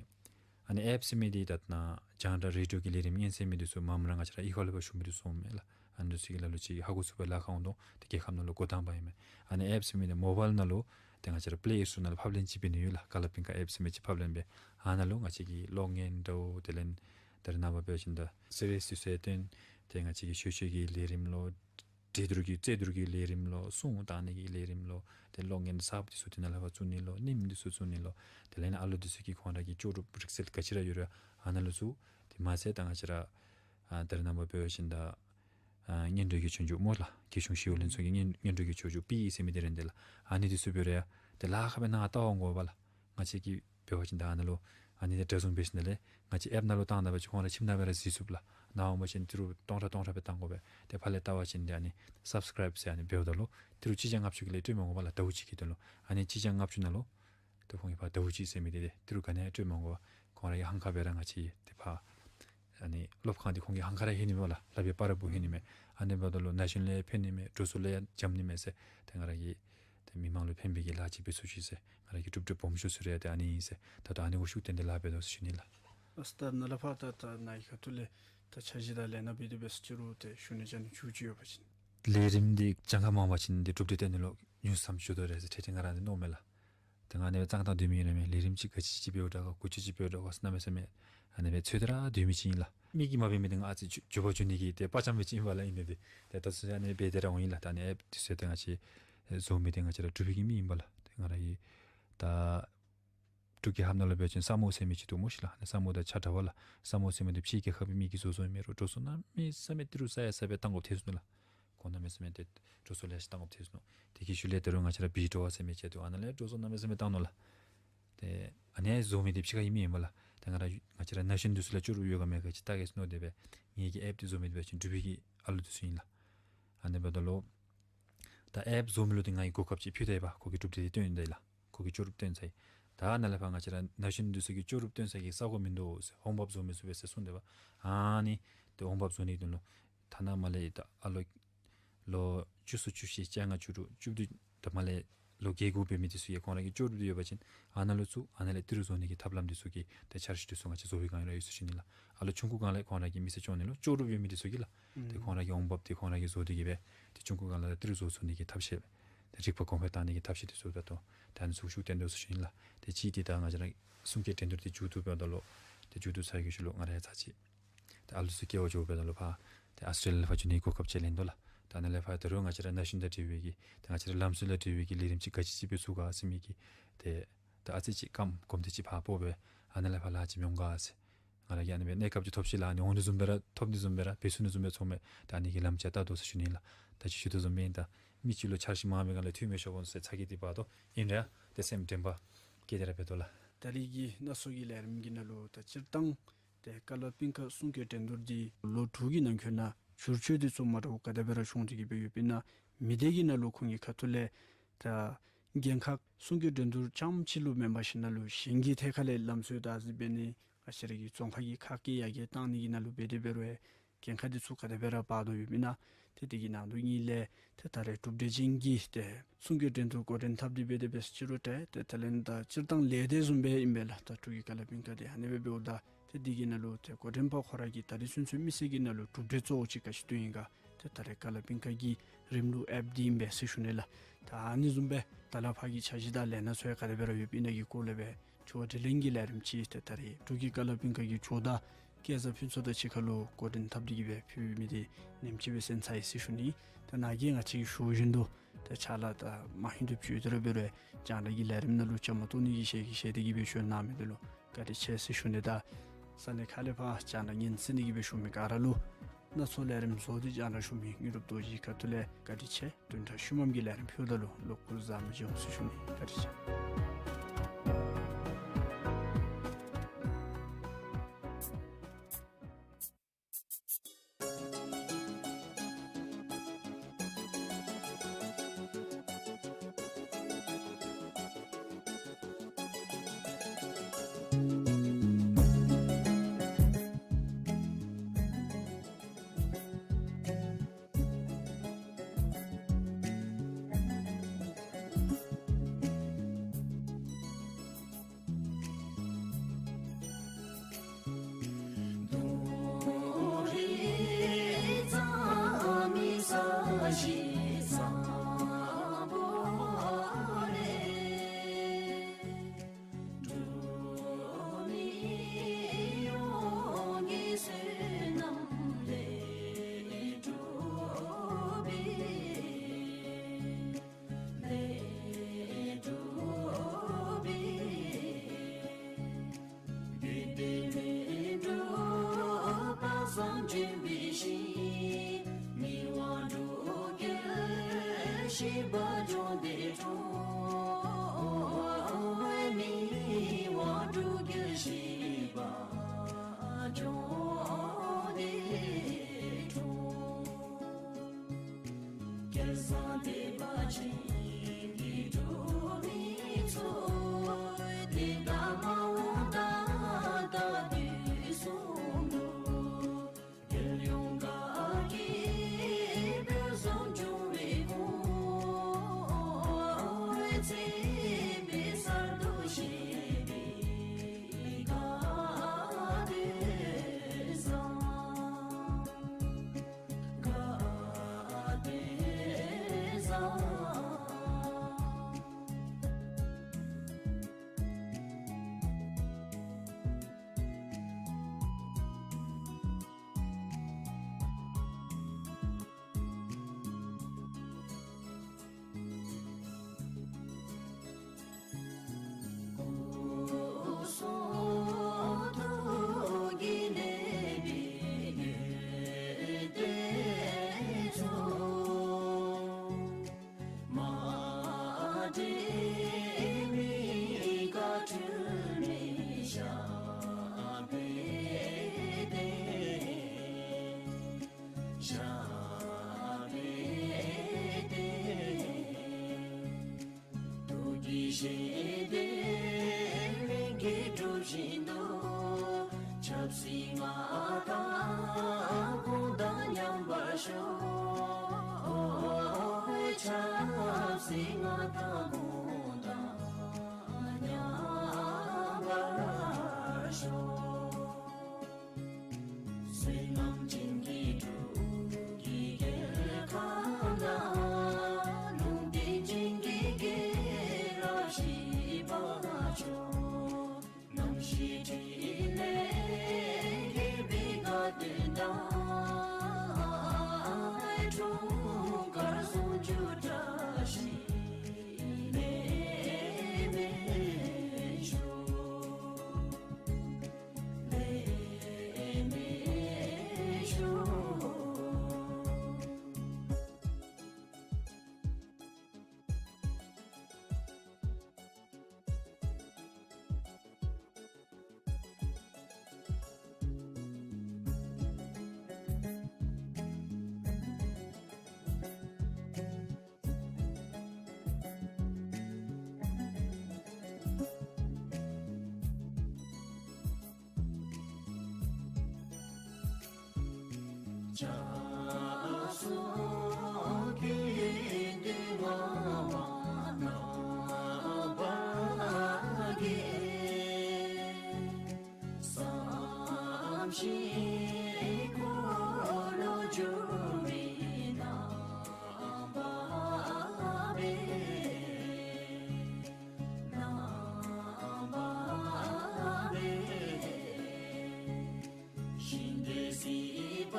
ཨ་ནི་ཨེཔ་ཟེར་མི་འདི་ད་ནཱ་རྒྱང་བསྒྲགས་རེ་ཌི་ཡོ་གི་ལས་རིམ་སྙན་གསན་མི་འདི་ཚུ་མངམ་ར་ང་བཅས་ར་གཡུས་ཁ་ལུ་ཕར་བཞུགས་མི་འདི་ཚུ་འོང་མས་ལགས། ཨ་ནི་འདི་ཚུ་གིས་ལ་ལུ་ཅིག་ཧ་གོ་ཚུགས་པར་ལཱ་ཁག་འོང་དོ། ཏེ་རྒྱལ་ཁབ་ནང་ལུ་འགོ་དང་པ་ཨིན་མས། ཨ་ནི་ཨེཔ་ཟེར་མི་འདི་མོ་བཱའིལ་ནང་ལུ་ཏེ་ང་བཅས་ར་པེ་ལེ་སི་ཊོར་ནང་ལུ་ཕབ་ལེན་ཅིག་འབད་ནི་ཡོད་ལགས། ཀ་ལ་པིང་ཀ་ཨེཔ་ཟེར་མི་ཅིག་ཕབ་ལེན་འབད། ཨ་ནཱ་ལུ་ང་བཅས་ཀྱི་གློག་བརྙན་འདྲཝ་དེ་ལས་ད་རེས་ནངས་པ་འབད་བ་ཅིན་ད་སི་བི་ཨེསི་ཚུ་ཡང་སྟོན། ཏེ་ང་བཅས་ཀྱི་ཆོས་ཕྱོགས་ཀྱི་ལས་རིམ་ལོ། འགྲན་བསྡུར་གྱི་རྩོད་བསྡུར་གྱི་ལས་རིམ་ལོ། སྲུང་བཏང་ནི་གི་ལས་རིམ་ལོ། ཏེ་གློག་བརྙན་གསརཔ་འདི་ཚུ་དེ་ནང་ལས་ཕར་བཙུགས་ནི་ལོ། ནིམ་འདི་ཚུ་བཙུགས་ནི་ལོ། དེ་ལས་ནི་ཨ་ལོ་འདི་ཚུ་གིས་ཁོང་ར་གི་ལྕོགས་གྲུབ་རིག་རྩལ་ག་ཅི་ར་ཡོད་རུང་ཨ་ནཱ་ལུ་བཙུགས། དེ་མ་ཚད་ད་ང་བཅས་ར་ཨ་ད་རེས་ནངས་པ་འབད་བ་ཅིན་ད་ཨ་སྔོན་འགྲོ་གི་ཆོས་རྒྱུགས་སྨོ་ལགས། རྒྱལ་གཞུང་ཞི་གཡོག་ལྷན་ཚོགས་ཀྱི་སྔོན་སྔོན་འགྲོ་གི་ཆོས་རྒྱུགས་པི་ཨི་ཟེར་མི་འདི་རེ་འདི་ལགས། ཨ་ནི་འདི་ཚུ་འབད་རུང་ཡང་ཏེ་ལཱ་ཁག་སྦེ་ནཱ་ལྟ་བར་འོང་དགོ་པས་ལགས། ང་བཅས་ཀྱིས་འབད་བ་ཅིན་ད་ཨ་ནཱ་ལུ་ཨ་ནི་འདི་འདྲ་བཟུམ་འབད་ཞིནམ་ལས་ང་བཅས་ཨེཔ་ནང་ལུ་བཏང་ད་པ་ཅིན་ཁོང་ར་ཁྱིམ་ནང་སྦེ་ར་གཟིགས་ཚུགས་ལགས། ནཱ་འོང་པ་ཅིན་ཏི་རུ་སྟོང་ཕྲག་སྟོང་ཕྲག་སྦེ་བཏང་དགོ་པས། ཏེ་ཕར་ལས་བལྟ་བ་ཅིན་ཏེ་ཨ་ནི་སབ་སི་ཀརའིབ་ཟེར་ཨ་ནི་འབདཝ་ད་ལུ་ཏི་རུ་གཅིག་ཀྱང་ལྔ་བཅུ་གི་ལས་སྤྲོད་མི་འོང་པས་ལགས། ཟླཝ་གཅིག་གི་དོན་ལུ་ཨ་ནི་གཅིག་ཀྱང་ལྔ་བཅུ་ནང་ལུ་ཏེ་ཁོང་གིས་ཕར་ཟླཝ་གཅིག་ཟེར་མི་འདི་ཏེ་ཏི་རུ་ག་ནི་ཡང་སྤྲོད་མི་འོང་པས། ཁོང་ར་གིས་ཧང་ཁ་སྦེ་ར་ང་བཅས་ཏེ་ཕར་ཨ་ནི་སློབ་ཁང་འདི་ཁོང་གིས་ཧང་ཁ་ར་ལྷོད་ནི་མས་ལགས། ལྷབ་པའི་བར་སྦོམ་ལྷོད་ནི་མས། ཨ་ནི་འབདཝ་ད་ལུ་ན་གཞོན་ལུ་ཡང་ཕན་ནི་མས། འགྲོ་སོང་ལུ་ཡང་འཇམ་ནི་མས་ཟེར། ཏེ་ང་ར་གིས་ཏེ་མི་མང་ལུ་ཕན་པའི་གི་ལཱ་ཅིག་འབད་ཚུགས་ཅི་ཟེར། ང་ར་གི་གྲུབ་འབྲས་སྦོམ་ཤོས་ཚུ་ར་ཡང་ཏེ་ཨ་ནི་ཨིན་ཟེར། ད་ལྟོ་ཨ་ནི་གུ་ཤུགས་བཏོན་ཏེ་ལཱ་འབད་དོ་ཟེར་ཞུ་ནི་ལགས། ཨ་ཙི་ད་ནཱ་ལས་ཕར་ད་ད་ནཱ་གི་ཁ་ཐུག་ལས་ད་འཆར་གཞི་དང་ལས་སྣ་འབད་དེ་འབད་ས་ཅིག་རུང་ཏེ་ཞུ་ནི་བྱ་ནི་མཇུག་ཅིག་ཡོད་པ་ཅིན། ལས་རིམ་འདི་གྱངས་ཁ་མང་བ་ཅིན་ཏེ་གྲུབ་འབྲས་སྟོན་ནི་ལུ་ཉུང་སུ་ཙམ་འགྱོ་དོ་རེ་ཟེར་ཏེ་ཏེ་ང་ར་འདི་མནོཝ་མས་ལགས། ཏེ་ང་ཨ་ནི་སྦེ་གཙང་ཏང་སྡོད་མི་ཨིན་མས། ལས་རིམ་ཅིག་ག་ཅི་ཅིག་འབདཝ་དྲག་ག་གུ་ཅི་ཅིག་འབདཝ་དྲག་ག་ཟེར་གནམ་མེད་ས་མེད་ཨ་ནི་སྦེ་འཚོལ་ཏེ་ར་སྡོད་མི་ཅིག་ཨིན་ལགས། མི་གིས་མ་འབད་མི་འདི་ང་ཨ་ཙི་འགྱོ་འགྱོ་བ་འགྱོ་ནི་གི་ཏེ་དཔའ་བཅམ་མི་ཅིག་ཨིན་པས་ལགས། ཨིན་ནི་འདི་ཏེ་ད་ཚུན་ཨ་ནི་སྦེ་དེ་ར་འོང་ཡི་ལགས། ད་ཨ་ནི་ཨེཔ་འདི་ཚུ་ཏེ་ང་བཅས་བཟོ་མི་འདི་ང་བཅས་ར་འབྲུག་པའི་གི་མི་ཨིན་པས་ལགས། ཏེ་ང་ར་གིས་ད་འབྲུག་རྒྱལ་ཁབ་ནང་ལུ་འབད་བ་ཅིན་ས་མོ་ཟེར་མི་ཅིག་འདུག་སྨོ་ཤིག་ལགས། ཨ་ནི་ས་མོ་དང་ཆ་འདྲ་བས་ལགས། ས་མོ་ཟེར་མི་འདི་ཕྱི་རྒྱལ་ཁབ་ཀྱི་མི་གིས་བཟོ་བཟོཝ་ཨིན་རུང་འགྲོ་སོང་གནམ་མེད་ས་མེད་ཏི་རུ་ས་ཡ་ས་སྦེ་བཏང་དགོཔ་ཐལ་སོང་ནུག་ལགས། ཁོང་གནམ་མེད་ས་མེད་ཏེ་འགྲོ་སོང་ལེ་ཤ་བཏང་དགོཔ་ཐལ་སོང་ནུག། དེ་གི་ཤུལ་ལས་ད་རུང་ང་བཅས་ར་བི་ཌི་ཨོ་ཟེར་མི་ཅིག་འདུག། ཨ་ནཱ་ལས་འགྲོ་སོང་གནམ་མེད་ས་མེད་བཏང་ནུག་ལགས། ཏེ་ཨ་ནི་བཟོ་མི་འདི་ཕྱི་ཁ་གི་མི་ཨིན་པས་ལགས། ཏེ་ང་ར་ང་བཅས་ར་ན་གཞོན་འདི་ཚུ་ལུ་ལྕོགས་གྲུབ་ཡོད་ག་མེད་ག་ཅིག་བལྟ་གེ་ཟེར་མནོ་སྟེ་སྦེ་ངེ་གི་ཨེཔ་འདི་བཟོ་མི་འདི་འབད་བ་ཅིན་འབྲུག་པའི་གི་ཨ་ལུ་འདི་ཚུ་ཨིན་ལགས། ཨ་ནི་འབདཝ་ད་ལུ་ད་ཨེཔ་བཟོ་མི་ལུ་ཏེ་ང་གིས་གོ་སྐབས་ཅིག་ཕུལ་ད་ཡི་པ། ཁོ་གིས་གྲུབ་འབྲས་འདི་སྟོན་ད་ཡི་ལགས། ཁོ་གིས་ལྕོགས་གྲུབ་སྟོན་ཚར་ཡི། ད་ནཱ་ལས་ཕར་ང་བཅས་ར་ན་གཞོན་འདི་ཚུ་གིས་ལྕོགས་གྲུབ་སྟོན་ཚར་གི་ས་གོ་མིན་འདུག་ཟེར་འོང་འབབ་བཟོ་མི་ཚུགས་པས་ཟེར་གསུངས་ད་ཡི་པ། ཨ་ནི་ཏེ་འོང་འབབ་བཟོ་ནི་དོན་ལུ་ཐ་ན་མར་ལས་ད་ཨ་ལོ་ལོ་བཅུ་གསུམ་བཅུ་བཞི་བཅོ་ལྔ་བཅུ་དྲུག་བཅུ་བདུན་ད་མར་ལས་ ལོ་བརྒྱད་དགུ་འབད་མི་འདི་ཚུ་གིས་ཁོང་ར་གི་ལྕོགས་གྲུབ་འདི་ཡོད་པ་ཅིན་ཨ་ནཱ་ལུ་བཙུགས། ཨ་ནཱ་ལས་ཏི་རུ་བཟོ་ནི་གི་ཐབས་ལམ་འདི་ཚུ་གི་ཏེ་འཆར་གཞི་འདི་ཚུ་ང་བཅས་བཟོ་བའི་སྒང་ལུ་ཡོད་ཟེར་ཞུ་ནི་ལགས། ཨ་ལོ་ཆུང་ཀུ་སྒང་ལས་ཁོང་ར་གི་མི་ཚེ་སྐྱོང་ནི་ལུ་ལྕོགས་གྲུབ་ཡོད་མི་འདི་ཚུ་གིས་ལགས། ཨུམ། ཏེ་ཁོང་ར་གི་འོང་འབབ་འདི་ཁོང་ར་གིས་བཟོ་སྟེ་གིས་སྦེ་ཏེ་ཆུང་ཀུ་སྒང་ལས་ཏི་རུ་བཟོ་ཚུགས་ནི་གི་ཐབས་ཤེས་སྦེ་ཏེ་རིག་པ་གོང་འཕེལ་བཏང་ནི་གི་ཐབས་ཤེས་འདི་ཚུ་འབད་དོ། ཏེ་ཨ་ནི་ཚུ་ཤུགས་བཏོན་དོ་ཟེར་ཞུ་ནི་ལགས། ཏེ་གཅིག་འདི་ད་ང་བཅས་ར་གསུང་སྐད་འགྲན་བསྡུར་འདི་མཇུག་བསྡུ་འབདཝ་ད་ལུ་ཏེ་མཇུག་བསྡུ་ཚར་ཡི་གི་ཤུལ་ལུ་ང་ར་ཡང་ཚར་གཅིག་ཏེ་ཨ་ལུ་ཚུ་སྐྱེལ་བར་འགྱོཝ་ད་ལུ་ཕར་ཏེ་ཨཱོས་ཊྲེ་ལི་ཡ་ལས་ཕར་འགྱོ་ནི་གོ་སྐབས་ཅིག་ལེན་དོ་ལགས། ཏེ་ཨ་ནཱ་ལས་ཕར་ད་རུང་ང་བཅས་ར་ན་གཞོན་དང་འབྲེལ་བའི་གི་ཏེ་ང་བཅས་ར་ལམ་སྲོལ་དང་འབྲེལ་བའི་གི་ལས་རིམ་ཅིག་ག་ཅི་ཅིག་འབད་ཚུགས་ག་ཟེར་མི་གི་ཏེ་ད་ཨ་ཙི་ཅིག་རྐངམ་གོམ་སྟབས་ཅིག་ཕར་སྤོ་སྦེ་ཨ་ནཱ་ལས་ཕར་ལཱ་ཅིག་འོང་ག་ཟེར། ང་ར་གིས་ཨ་ནི་སྦེ་གནས་སྐབས་ཅིག་ཐོབ་ཅི་ལགས། ཨ་ནི་འོང་ནི་བཟུམ་སྦེ་ར་ཐོབ་ནི་བཟུམ་སྦེ་ར་འབད་ཚུགས་ནི་བཟུམ་སྦེ་ཚོརཝ་མས། ད་ཨ་ནི་གི་ལམ་ཅིག་བལྟ་དོ་ཟེར་ཞུ་ནི་ལགས། ད་ཅི་ཞུ་དོ་བཟུམ་སྦེ་ད་མི་ཅིག་ལུ་འཆར་གཞི་མང་མི་སྒང་ལས་འཐུས་མི་ཤོར་འོང་ཟེར་ཚ་གྱང་འདི་འབག་དོ། ཨིན་རུང་ཏེ་སེམས་དྲན་པ་བསྐྱེད་དེ་ར་འབད་དོ་ལགས། ད་རིས་ཀྱི་སྣ་ཚོགས་ཀྱི་ལས་རིམ་གྱི་ནང་ལུ་ད་སྤྱིར་བཏང་ཏེ་ཀ་ལ་པིང་ཀ་གསུང་སྐད་འགྲན་བསྡུར་འདི་ལོ་དྲུག་གི་ནང་འཁོད་ནང་བསྒྱུར་བཅོས་འདི་ཚུ་མ་འདྲཝ་ག་དེ་སྦེ་ར་བྱུང་སྟེ་གིས་སྦེ་ཡོདཔ་ཨིན་ན། མི་སྡེ་གི་ནང་ལུ་ཁོང་གི་ཁ་ཐུག་ལས་ད་འགན་ཁག་གསུང་སྐད་འགྲན་བསྡུར་རྐྱངམ་ཅིག་ལུ་མེན་པར་ཞིན་ན་ལུ་གཞན་གྱི་ཐད་ཁར་ལས་ལམ་སྲོལ་བདག་འཛིན་འབད་ནི་ང་བཅས་ར་གི་རྫོང་ཁ་གི་ཁ་སྐད་ཡར་རྒྱས་བཏང་ནི་གི་ནང་ལུ་འབད་དེ་འབད་རུང་འགན་ཁག་འདི་ཚུ་ག་དེ་སྦེ་ར་འབག་དོ་ཡོདཔ་ཨིན་ན། ཏེ་དེ་གི་ནང་དོན་གཉིས་ལས་ཏེ་ད་རེས་གྲུབ་འབྲས་ཅན་གྱི་ཏེ་གསུང་སྐད་འགྲན་བསྡུར་འགོ་འདྲེན་འཐབ་སྟེ་འབད་དེ་འབད་ཟེར་ཅི་རུང་ཏེ་ཏེ་ད་ལན་ད་སྤྱིར་བཏང་ལས་སྡེ་བཟུམ་སྦེ་ཨིན་པས་ལགས། ད་འབྲུག་གི་ཀ་ལ་པིང་ཀ་འདི་ཨ་ནི་སྦེ་འབདཝ་ད་ཏེ་འདི་གི་ནང་ལུ་ཏེ་འགོ་འདྲེན་པ་ཁོ་ར་གིས་ད་རིས་ཚུན་ཚོད་མི་སེར་གྱི་ནང་ལུ་གྲུབ་འབྲས་གཙོ་བོ་ཅིག་ག་ཅི་བཏོན་ཡི་ག། ཏེ་ད་རེས་ཀ་ལ་པིང་ཀ་གི་རིམ་ལུགས་ཨེཔ་འདི་ཨིན་པས་ཟེར་ཞུ་ནི་ལགས། ད་ཨ་ནི་བཟུམ་སྦེ་ད་ལས་ཕར་གྱི་འཆར་གཞི་དང་ལས་སྣ་ཚུ་ཡང་ག་དེ་སྦེ་ར་ཡོདཔ་ཨིན་ན་གི་སྐོར་ལས་སྦེ་དྲི་བ་དྲིས་ལན་གྱི་ལས་རིམ་ཅིག་ཏེ་ད་རེས་འབྲུག་གི་ཀ་ལ་པིང་ཀ་གི་ཇོ་བདག་སྐལ་བཟང་ཕུན་ཚོགས་དང་གཅིག་ཁར་ལུ་འགོ་འདྲེན་འཐབ་སྟེ་གིས་སྦེ་ཕུལ་མི་འདི་ཉིནམ་གཅིག་སྦེ་གསན་ཚར་ཡི་ཟེར་ཞུ་ནི། ད་ནཱ་གིས་ང་བཅས་ཀྱིས་ཞུ་བཞིན་དུ་ཏེ་ཕྱག་ལཱ་ད་མ་ཧིང་དུ་བྱོན་ཏེ་ར་འབད་རུང་རྒྱང་བསྒྲགས་ཀྱི་ལས་རིམ་ནང་ལུ་བཅའ་མར་གཏོགས་ནི་གི་ཞལ་གྱིས་བཞེས་ཏེ་གིས་སྦེ་བྱོན་གནང་མི་འདི་ལུ་བཀའ་དྲིན་ཆེ་ཟེར་ཞུ་ནི། ད་ས་གནས་ཁག་ལས་ཕར་རྒྱང་བསྒྲགས་ཉན་གསན་ནི་གིས་སྦེ་བཞུགས་མི་ག་ར་ལུ་སྣ་ཚོགས་ལས་རིམ་བཟོ་སྟེ་རྒྱང་བསྒྲགས་ཞུ་མི་དངོས་གྲུབ་རྡོ་རྗེའི་ཁ་ཐུག་ལས་བཀའ་དྲིན་ཆེ། བདུན་ཕྲག་ཤུལ་མམ་གྱི་ལས་རིམ་ཕུལཝ་ད་ལུ་ལོག་སྐུ་བཟང་མོ་བྱོན་ཟེར་ཞུ་ནི། བཀའ་དྲིན་ཆེ། ཞག་སོགས་ཀྱི་དུས་མ་བ་ན་བ་གི་བསམ་ཤིང་འཁོར་ལོ་སྒྱུར་བའི་རྣམ་པ་སྦེ། རྣམ་པ་སྦེ། ཞིང་འདི་སྲིད་པ་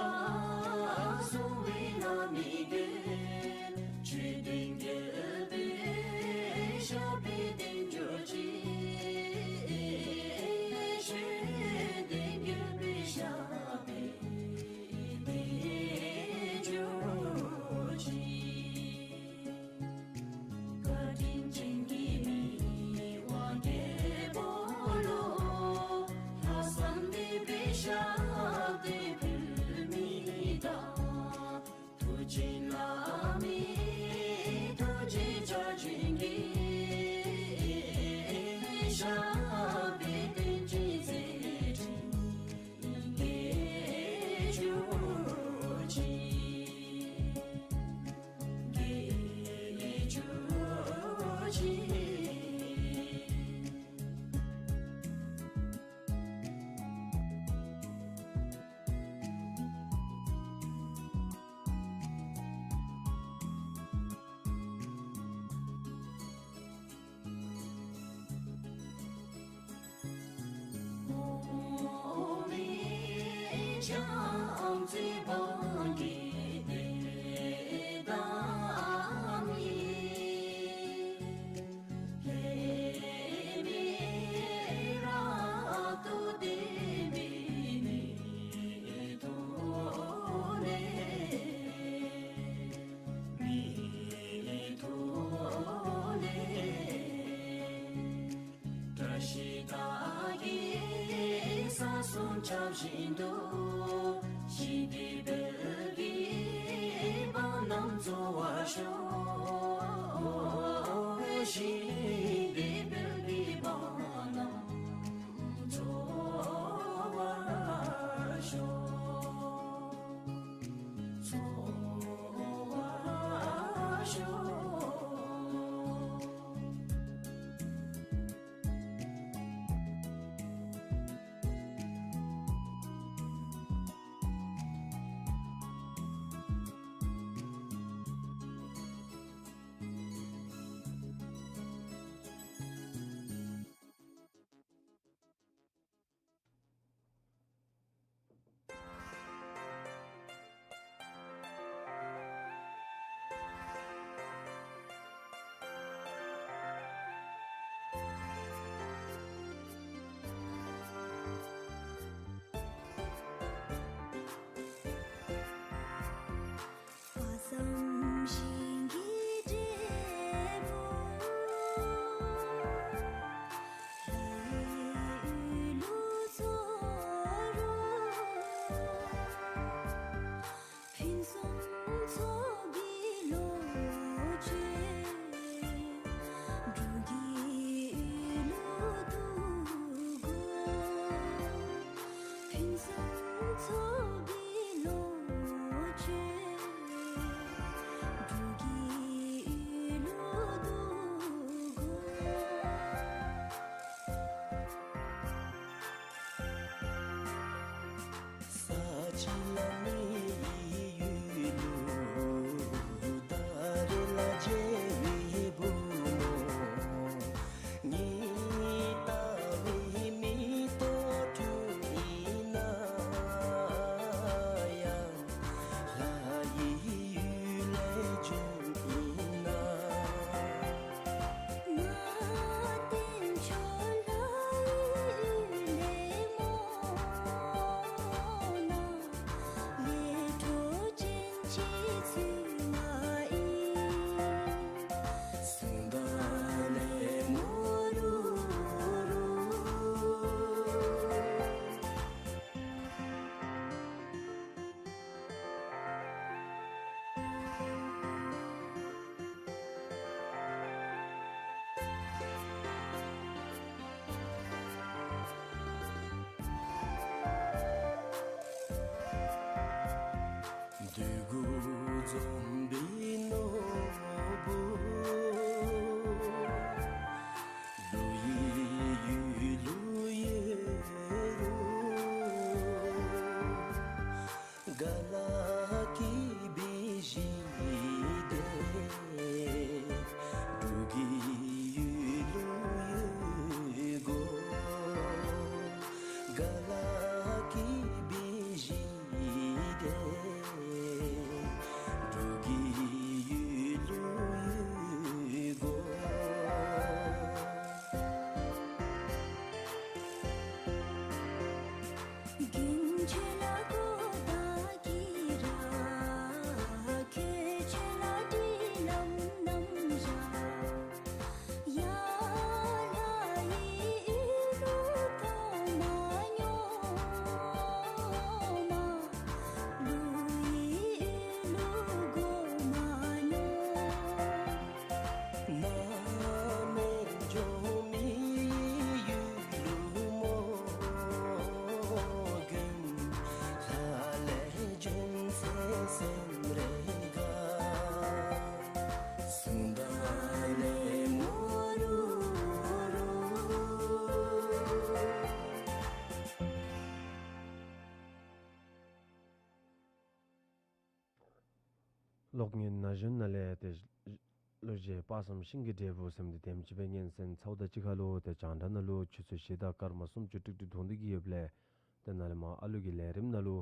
སྲུང་བའི་བླ་མའི་མགོན། ཆོས་ལྡན་རྒྱལ་པོའི་ཞབས་པད་བརྟན་གྱུར་ཅིག། ཆོས་ལྡན་རྒྱལ་པོའི་ཞབས་པད་བརྟན་གྱུར་ཅིག། བཀའ་དྲིན་ཅན་གྱི་མི་དབང་རྒྱལ་པོ་ལུ། ལྷག་བསམ་ལྡན་པའི་ཞབས་བརྟན་ཕུལ་མི་དང་། མཐུ་ཆེན་བླ་མའི་ཐུགས་རྗེ་བཀའ་དྲིན་གྱིས། ཞབས་པད་བརྟན་ཅིང་མཛད་འཕྲིན་རྒྱས་གྱུར་ཅིག། རྒྱས་གྱུར་ཅིག། འོག་མིན་བྱང་རྩེ་བར་གྱི་གཏེར་བདག་ཉིད། ལྷད་མེད་རབ་ཏུ་བརྟན་པའི་ནུས་མཐུ་ལས། ནུས་མཐུ་ལས། བཀྲ་ཤིས་རྟགས་ཀྱི་ས་གསུམ་ཁྱབ་བཞིན་དུ། ཞི་བདེའི་དཔལ་གྱིས་འབངས་རྣམས་སྩོལ་བར་ཤོག། ཞི་བདེའི་དཔལ་གྱིས་འབངས་རྣམས་སྩོལ་བར་ཤོག། སྩོལ་བར་ཤོག། དཔག་བསམ་ཤིང་གི་འབྲས་བུ། ལྷ་ཡི་ཡུལ་ལུ་ཚོགས་རོལ། ཕུན་སུམ་ཚོགས་པའི་ལོ་མཆོད། འབྲུག་གི་ཡུལ་ལུ་འདུ་འགོད། ཕུན་སུམ་ཚོགས་པའི་ལོ་མཆོད། འབྲུག་གི་ཡུལ་ལུ་འདུ་འགོད། ས་གཅིག་བླ་མའི་ཡུལ་ལུ། ད་རེས་ལ་མཇལ་བའི་བུ་མོ། ངེའི་ལྟ་བའི་མིག་ཏོ་དྲུག་ཨིན་ན་ཡང་། ལྷ་ཡི་ཡུལ་ལས་བྱུང་ཨིན་ན། ང་བསྟན་མཆོག་ལྷ་ཡི་ཡུལ་ལས་སྨོ་ན། ལས་འཕྲོ་ཅན་གྱི་ཚུལ་མ་ཡིན། གསུང་དང་ལས་སྨོ་རུ་རུ། གུ་འཛོམས་པའི་ནོར་བུ་ལུ་ཡི་ཡུལ་ལུ་ཡོད་རུང་། དགའ་ལ་སྐྱིད་པའི་གཞི་དེ་འབྲུག་གི་ཡུལ་ལུ་ཡོད་དགོ། དགའ་ལ་སྐྱིད་པའི་གཞི་དེ་འབྲུག་གི་ཡུལ་ལུ་ཡོད་དགོ། རྒྱན་ཆེ་ལ་གོ་བརྡ་གི་ར། ཁྱད་ཆེ་ལ་འབྲི་ལམ་རྣམ་གཞག། ཡ་ལ་ཡི་ལུ་གོ་མ་ཉོ་མ། ལུ་ཡི་ལུ་གོ་མ་ཉོ། ན་མེད་འགྱོ་མི་ཡུལ་ལུ་མོ་རྒྱུན། ལྷ་ལས་བྱོན་ཚེ་སེམས་རེ་དགའ། གསུང་དང་ལེགས་མོ་རུ་རུ། གློག་བརྙན་ན་གཞོན་ནང་ལས་ཏེ་གླུ་གཞས་དཔག་བསམ་ཤིང་གི་འབྲས་བུ་ཟེར་མི་འདི་དེམ་ཅིག་སྦེ་ཉན་ཟེར། ཚརཝ་ད་གཅིག་ཁར་ལུ་ཏེ་རྒྱང་བསྒྲགས་ནང་ལུ་ཆུ་ཚོད་བཞི་དང་སྐར་མ་སུམ་ཅུ་ཏིག་ཏིག་འགྲོ་སྟེ་གི་ཡོདཔ་ལས། ཏེ་ནཱ་ལས་མར་ཨ་ལུ་གི་ལས་རིམ་ནང་ལུ་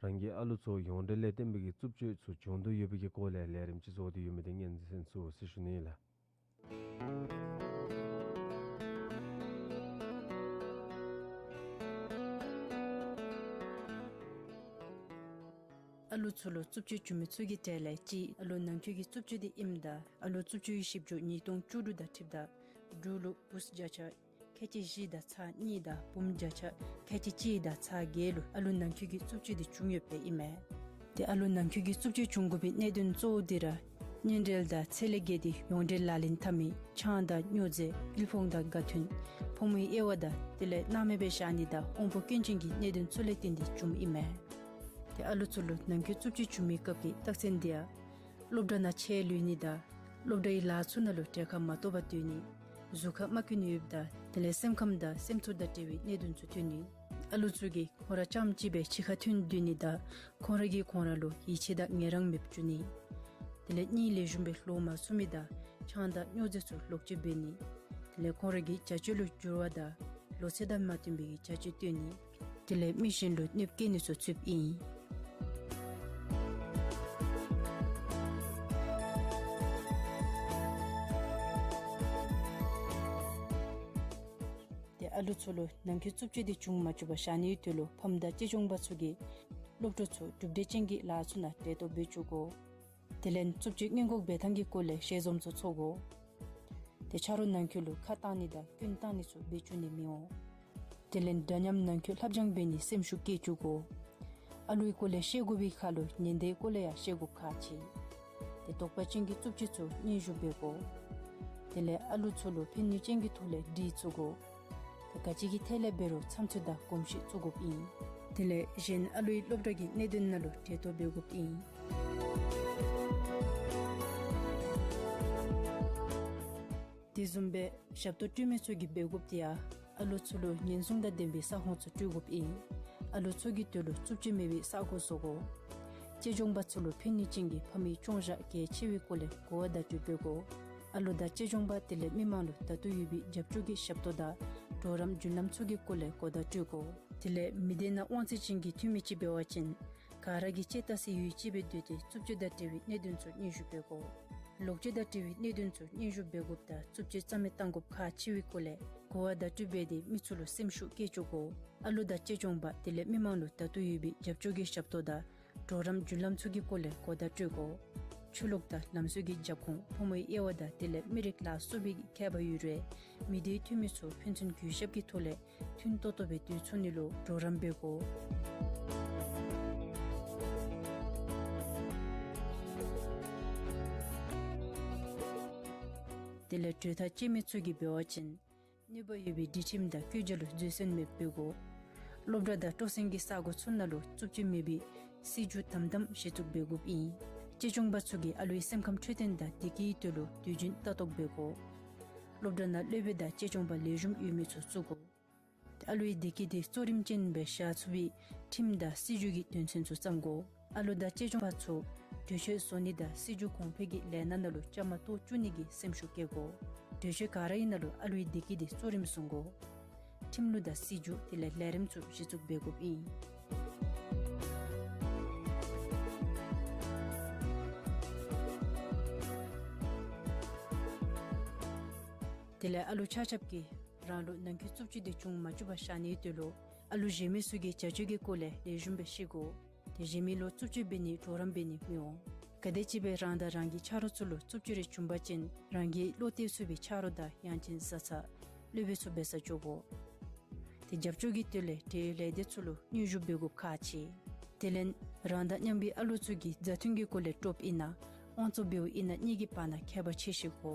རང་གི་ཨ་ལུ་ཚུ་ཡོངས་འབྲེལ་ལས་བརྟེན་པའི་གི་རྩུབ་སྤྱོད་ཚུ་བྱུང་དོ་ཡོད་པའི་གི་སྐོར་ལས་ལས་རིམ་ཅིག་བཟོ་སྟེ་ཡོད་མི་འདི་ཉན་ཟེར་ཚུ་ཟེར་ཞུ་ནི་ལགས། ཨ་ལུ་ཚུ་ལུ་རྩུབ་སྤྱོད་བྱུང་མི་ཚུ་གི་གྲས་ལས་གཅིག་ཨ་ལོ་ནང་འཁོད་ཀྱི་རྩུབ་སྤྱོད་འདི་ཨིནམ་ད་ཨ་ལོ་རྩུབ་སྤྱོད་ཀྱི་ཞིབ་འཇུག་ཉིས་སྟོང་བཅུ་དྲུག་དང་འཁྲིལཝ་ད་འབྲུག་ལུ་བུཚ་བརྒྱ་ཆ་ཁལ་གཅིག་བཞི་དང་ཚག་གཉིས་དང་བུམོ་བརྒྱ་ཆ་ཁལ་གཅིག་གཅིག་དང་ཚག་བརྒྱད་ལུ་ཨ་ལོ་ནང་འཁོད་ཀྱི་རྩུབ་སྤྱོད་འདི་བྱུང་ཡོདཔ་ཨིན་མས། ཏེ་ཨ་ལོ་ནང་འཁོད་ཀྱི་རྩུབ་སྤྱོད་བྱུང་དགོ་པའི་གནད་དོན་གཙོ་བོ་འདི་ར་གཉེན་འབྲེལ་དང་ཚེ་ལས་འགལ་ཏེ་ཡོངས་འབྲེལ་ལག་ལེན་འཐབ་མི་ཆང་དང་སྨྱོ་རྫས་དབུལ་ཕོངས་དང་དགའ་མཐུན་ཕོ་མོའི་དབྱེ་བ་དང་དེ་ལས་སྣང་མེད་སྦེ་བཞག་ནི་དང་དབང་པོ་སྐྱོན་ཅན་གྱི་གནད་དོན་ཚུ་ལས་བརྟེན་ཏེ་བྱུངམ་ཨིན་མས། ཏེ་ཨ་ལུ་ཚུ་ལུ་ནང་འཁོད་རྩུབ་སྤྱོད་བྱུང་མི་སྐབས་ཀྱི་རྟགས་མཚན་འདི་ཡང་སློབ་གྲྭ་ནང་ཆད་ལུས་ནི་དང་སློབ་གྲྭའི་ལཱ་ཚུ་ནང་ལུ་གྲལ་ཁར་མ་གཏོགས་པར་སྡོད་ནི། གཟུགས་ཁར་རྨ་སྐྱོན་ཡོདཔ་དང་དེ་ལས་སེམས་ཁམས་དང་སེམས་ཚོར་དང་འབྲེལ་བའི་གནད་དོན་ཚུ་ཐོན་ནི། ཨ་ལུ་ཚུ་གིས་ཁོང་ར་རྐྱངམ་གཅིག་སྦེ་གཅིག་ཁར་ཐོན་སྡོད་ནི་དང་ཁོང་ར་གིས་ཁོང་ར་ལུ་ཡིད་ཆེས་དང་ངལ་རངས་མེདཔ་འགྱོ་ནི། དེ་ལས་གཉིད་ལེགས་ཤོམ་སྦེ་ལོག་མ་ཚུགས་མི་དང་ཆང་དང་སྨྱོ་རྫས་ཚུ་ལོག་སྤྱོད་འབད་ནི། དེ་ལས་ཁོང་ར་གི་བྱ་སྤྱོད་ལུ་འགྱུར་བ་དང་ལོ་ཚད་དང་མ་བསྟུན་པའི་བྱ་སྤྱོད་སྟོན་ནི། དེ་ལས་མི་གཞན་ལུ་གནོདཔ་བཀལ་ནི་ཚུ་ཚུདཔ་ཨིན། ཏེ་ཨ་ལུ་ཚུ་ལུ་ནང་འཁོད་རྩུབ་སྤྱོད་འདི་བྱུང་མ་བཅུག་པར་བཞག་ནིའི་དོན་ལུ་ཕམ་དང་གཅེས་སྐྱོང་པ་ཚུ་གིས་སློབ་ཕྲུག་ཚུ་གྲུབ་འབྲས་ཅན་གྱི་ལཱ་ཚུ་ནང་གྲལ་གཏོགས་འབད་བཅུག་དགོ། དེ་ལས་རྩུབ་སྤྱོད་སྔོན་འགོག་འབད་ཐངས་ཀྱི་སྐོར་ལས་ཞལ་འཛོམས་ཚུ་ཚོགས་དགོ། ཏེ་ཆ་རོགས་ནང་འཁོད་ལུ་ཁ་བཏང་ནི་དང་སྐྱོན་བཏང་ནི་ཚུ་འབད་བཅུག་ནི་མི་འོང་། དེ་ལས་འདྲ་མཉམ་ནང་འཁོད་ལྷབ་སྦྱང་འབད་ནི་སེམས་ཤུགས་བསྐྱེད་བཅུག་དགོ། ཨ་ལུའི་སྐོར་ལས་ཤེས་དགོ་པའི་ཁར་ལུ་ཉེན་བརྡའི་སྐོར་ལས་ཡང་ཤེས་དགོཔ་ཁག་ཆེ། ཏེ་དོགས་པ་ཅན་གྱི་རྩུབ་སྤྱོད་ཚུ་སྙན་ཞུ་འབད་དགོ། དེ་ལས་ཨ་ལུ་ཚུ་ལུ་ཕན་ནུས་ཅན་གྱི་ཐོག་ལས་དྲི་བ་འཚོལ་དགོ། ཏེ་ག་ཅི་གི་ཐད་ལས་འབད་རུང་བསམ་ཚུལ་དང་གོམས་གཤིས་བཙུགས་དགོཔ་ཨིན། དེ་ལས་གཞན་ཨ་ལུའི་སློབ་གྲྭ་གི་གནད་དོན་ནང་ལུ་གྲལ་གཏོགས་འབད་དགོཔ་ཨིན། དེ་བཟུམ་སྦེ་ཞབས་ཏོག་སྤྲོད་མི་ཚུ་གིས་འབད་དགོཔ་འདི་ཡང་ཨ་ལུ་ཚུ་ལུ་ཉེན་སྲུང་དང་ལྡན་པའི་ས་ཁོངས་ཚུ་སྤྲོད་དགོཔ་ཨིན། ཨ་ལུ་ཚུ་གི་དོན་ལུ་རྩུབ་སྤྱོད་མེད་པའི་ས་གོ་བཟོ་དགོ། གཅེས་སྐྱོང་པ་ཚུ་ལུ་ཕན་ནུས་ཅན་གྱི་ཕམ་གྱི་སྐྱོང་བཞག་གལ་ཆེ་བའི་སྐོར་ལས་གོ་བ་བརྡ་སྤྲོད་འབད་དགོ། ཨ་ལུ་དང་གཅེས་སྐྱོང་པ་དེ་ལས་མི་མང་ལུ་ད་ལྟོ་ཡོད་པའི་རྒྱབ་སྐྱོར་གྱི་ཞབས་ཏོག་དང་གྲོགས་རམ་རྒྱུན་ལམ་ཚུ་གི་སྐོར་ལས་གོ་བརྡ་སྤྲོད་དགོ། དེ་ལས་མི་སྡེ་ནང་དབང་ཚད་ཅན་གྱི་འཐུས་མི་ཅིག་འབད་བ་ཅིན་ག་ར་གིས་གཅིག་ལྟ་སའི་ཡུལ་གཅིག་སྦེ་སྡོད་དེ་རྩུབ་སྤྱོད་དང་འབྲེལ་བའི་གནད་དོན་ཚུ་སྙན་ཞུ་འབད་དགོ། ལོག་སྤྱོད་དང་འབྲེལ་བའི་གནད་དོན་ཚུ་སྙན་ཞུ་འབད་དགོཔ་དང་རྩུབ་སྤྱོད་རྩ་མེད་གཏང་དགོཔ་ཁག་ཆེ་བའི་སྐོར་ལས་གོ་བ་བརྡ་སྤྲོད་འབད་དེ་མི་ཚུ་ལུ་སེམས་ཤུགས་བསྐྱེད་བཅུག་དགོ། ཨ་ལུ་དང་གཅེས་སྐྱོང་པ་དེ་ལས་མི་མང་ལུ་ད་ལྟོ་ཡོད་པའི་རྒྱབ་སྐྱོར་གྱི་ཞབས་ཏོག་དང་གྲོགས་རམ་རྒྱུན་ལམ་ཚུ་གི་སྐོར་ལས་གོ་བརྡ་སྤྲོད་དགོ། ཆོས་ལུགས་དང་ལམ་སྲོལ་གྱི་རྒྱབ་ཁོངས་ཕོ་མོའི་དབྱེ་བ་དང་དེ་ལས་མི་རིགས་ལ་སོགས་པའི་ཁྱད་པར་ཡོད་རུང་མི་སྡེའི་འཐུས་མི་ཚུ་ཕན་ཚུན་གུས་ཞབས་ཀྱི་ཐོག་ལས་མཐུན་ཏོག་ཏོ་སྦེ་སྡོད་ཚུགས་ནི་ལུ་གྲོགས་རམ་འབད་དགོ། དེ་ལས་གྲོས་ཐག་བཅད་མི་ཚུ་གིས་འབད་བ་ཅིན་ནུས་པ་ཡོད་པའི་སྒྲིག་ཁྲིམས་དང་བཀོད་རྒྱ་ལུ་འཛོལ་སོན་མེདཔ་འབད་དགོ། སློབ་གྲྭ་དང་སྤྲོ་གསེང་གི་ས་གོ་ཚུ་ནང་ལུ་རྩུབ་སྤྱོད་མེད་པའི་ སྲིད་བྱུས་དམ་དམ་གཞི་བཙུགས་འབད་དགོཔ་ཨིན། གཅེས་སྐྱོང་པ་ཚུ་གིས་ཨ་ལུའི་སེམས་ཁམས་འཕྲོད་བསྟེན་དང་བདེ་སྐྱིད་དོན་ལུ་དུས་རྒྱུན་ལྟ་རྟོག་འབད་དགོ། སློབ་གྲྭ་ནང་སློབ་དཔོན་དང་གཅེས་སྐྱོང་པ་ལེགས་ཤོམ་ཡོད་མི་ཚུ་བཙུགས་དགོ། ཨ་ལུའི་བདེ་སྐྱིད་དེ་གཙོ་རིམ་ཅན་སྦེ་བཞག་ཚུགས་པའི་ཁྲིམས་དང་སྲིད་བྱུས་ཀྱི་དོན་ཚན་ཚུ་བརྩམ་དགོ། ཨ་ལུ་དང་གཅེས་སྐྱོང་པ་ཚུ་གྲོས་ཆོད་བཟོ་ནི་དང་སྲིད་བྱུས་གོང་འཕེལ་གྱི་ལས་སྣ་ནང་ལུ་བཅའ་མར་གཏོགས་བཅུག་ནི་གི་སེམས་ཤུགས་བསྐྱེད་དགོ། གྲོས་ཆོད་ག་ར་ཨིན་ན་ལུ་ཨ་ལུའི་བདེ་སྐྱིད་དེ་གཙོ་རིམ་བཟུང་དགོ། ཁྲིམས་ལུགས་དང་སྲིད་བྱུས་དེ་ལས་ལས་རིམ་ཚུ་གཞི་བཙུགས་འབད་དགོཔ་ཨིན། དེ་ལས་ཨ་ལུ་ཆ་ཁྱབ་ཀྱིས་རང་ལུ་ནང་འཁོད་རྩུབ་སྤྱོད་དེ་བྱུང་མ་བཅུག་པར་བཞག་ནིའི་དོན་ལུ་ཨ་ལུ་གཞན་མི་ཚུ་གིས་བྱ་སྤྱོད་ཀྱི་སྐོར་ལས་ལེགས་ཤོམ་སྦེ་ཤེས་དགོ། ཏེ་གཞན་མི་ལུ་རྩུབ་སྤྱོད་འབད་ནི་གྲོགས་རམ་འབད་ནི་མི་འོང་། ག་དེམ་ཅིག་སྦེ་རང་དང་རང་གི་ཆ་རོགས་ཚུ་ལུ་རྩུབ་སྤྱོད་རེ་བྱུང་པ་ཅིན་རང་གི་བློ་གཏད་ཚུགས་པའི་ཆ་རོགས་དང་ཡང་ཅིན་བཟའ་ཚང་སློབ་དཔོན་ཚུ་འབད་སར་འགྱོ་དགོ། ཏེ་རྒྱབ་སྐྱོར་གྱི་དོན་ལས་འབྲེལ་ཡོད་ལས་སྡེ་ཚུ་ལུ་སྙན་ཞུ་འབད་དགོཔ་ཁག་ཆེ། དེ་ལས་རང་དང་མཉམ་པའི་ཨ་ལུ་ཚུ་གིས་མཛའ་མཐུན་གྱི་སྐོར་ལས་སྤྲོཝ་ཨིན་ན་དབང་བཙོང་འབདཝ་ཨིན་ན་གཉིས་ཀྱི་བར་ན་ཁྱད་པར་ཕྱེ་ཤེས་དགོ།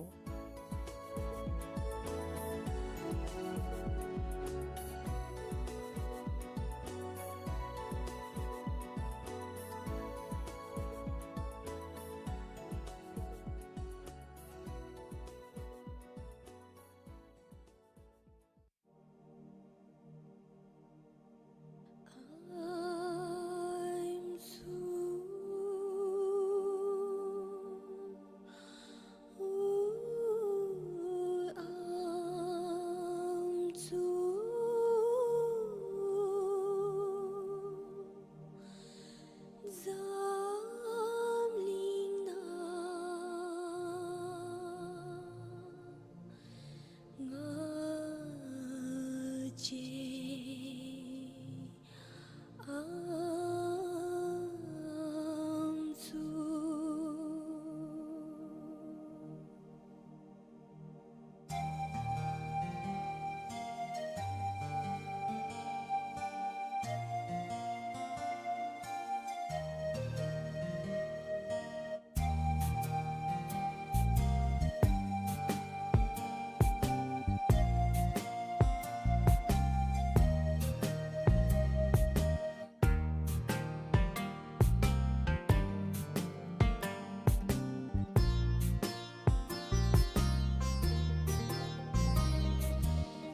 འཛམ་གླིང་ན་ང་བཅས་ཨམ་སྲུ།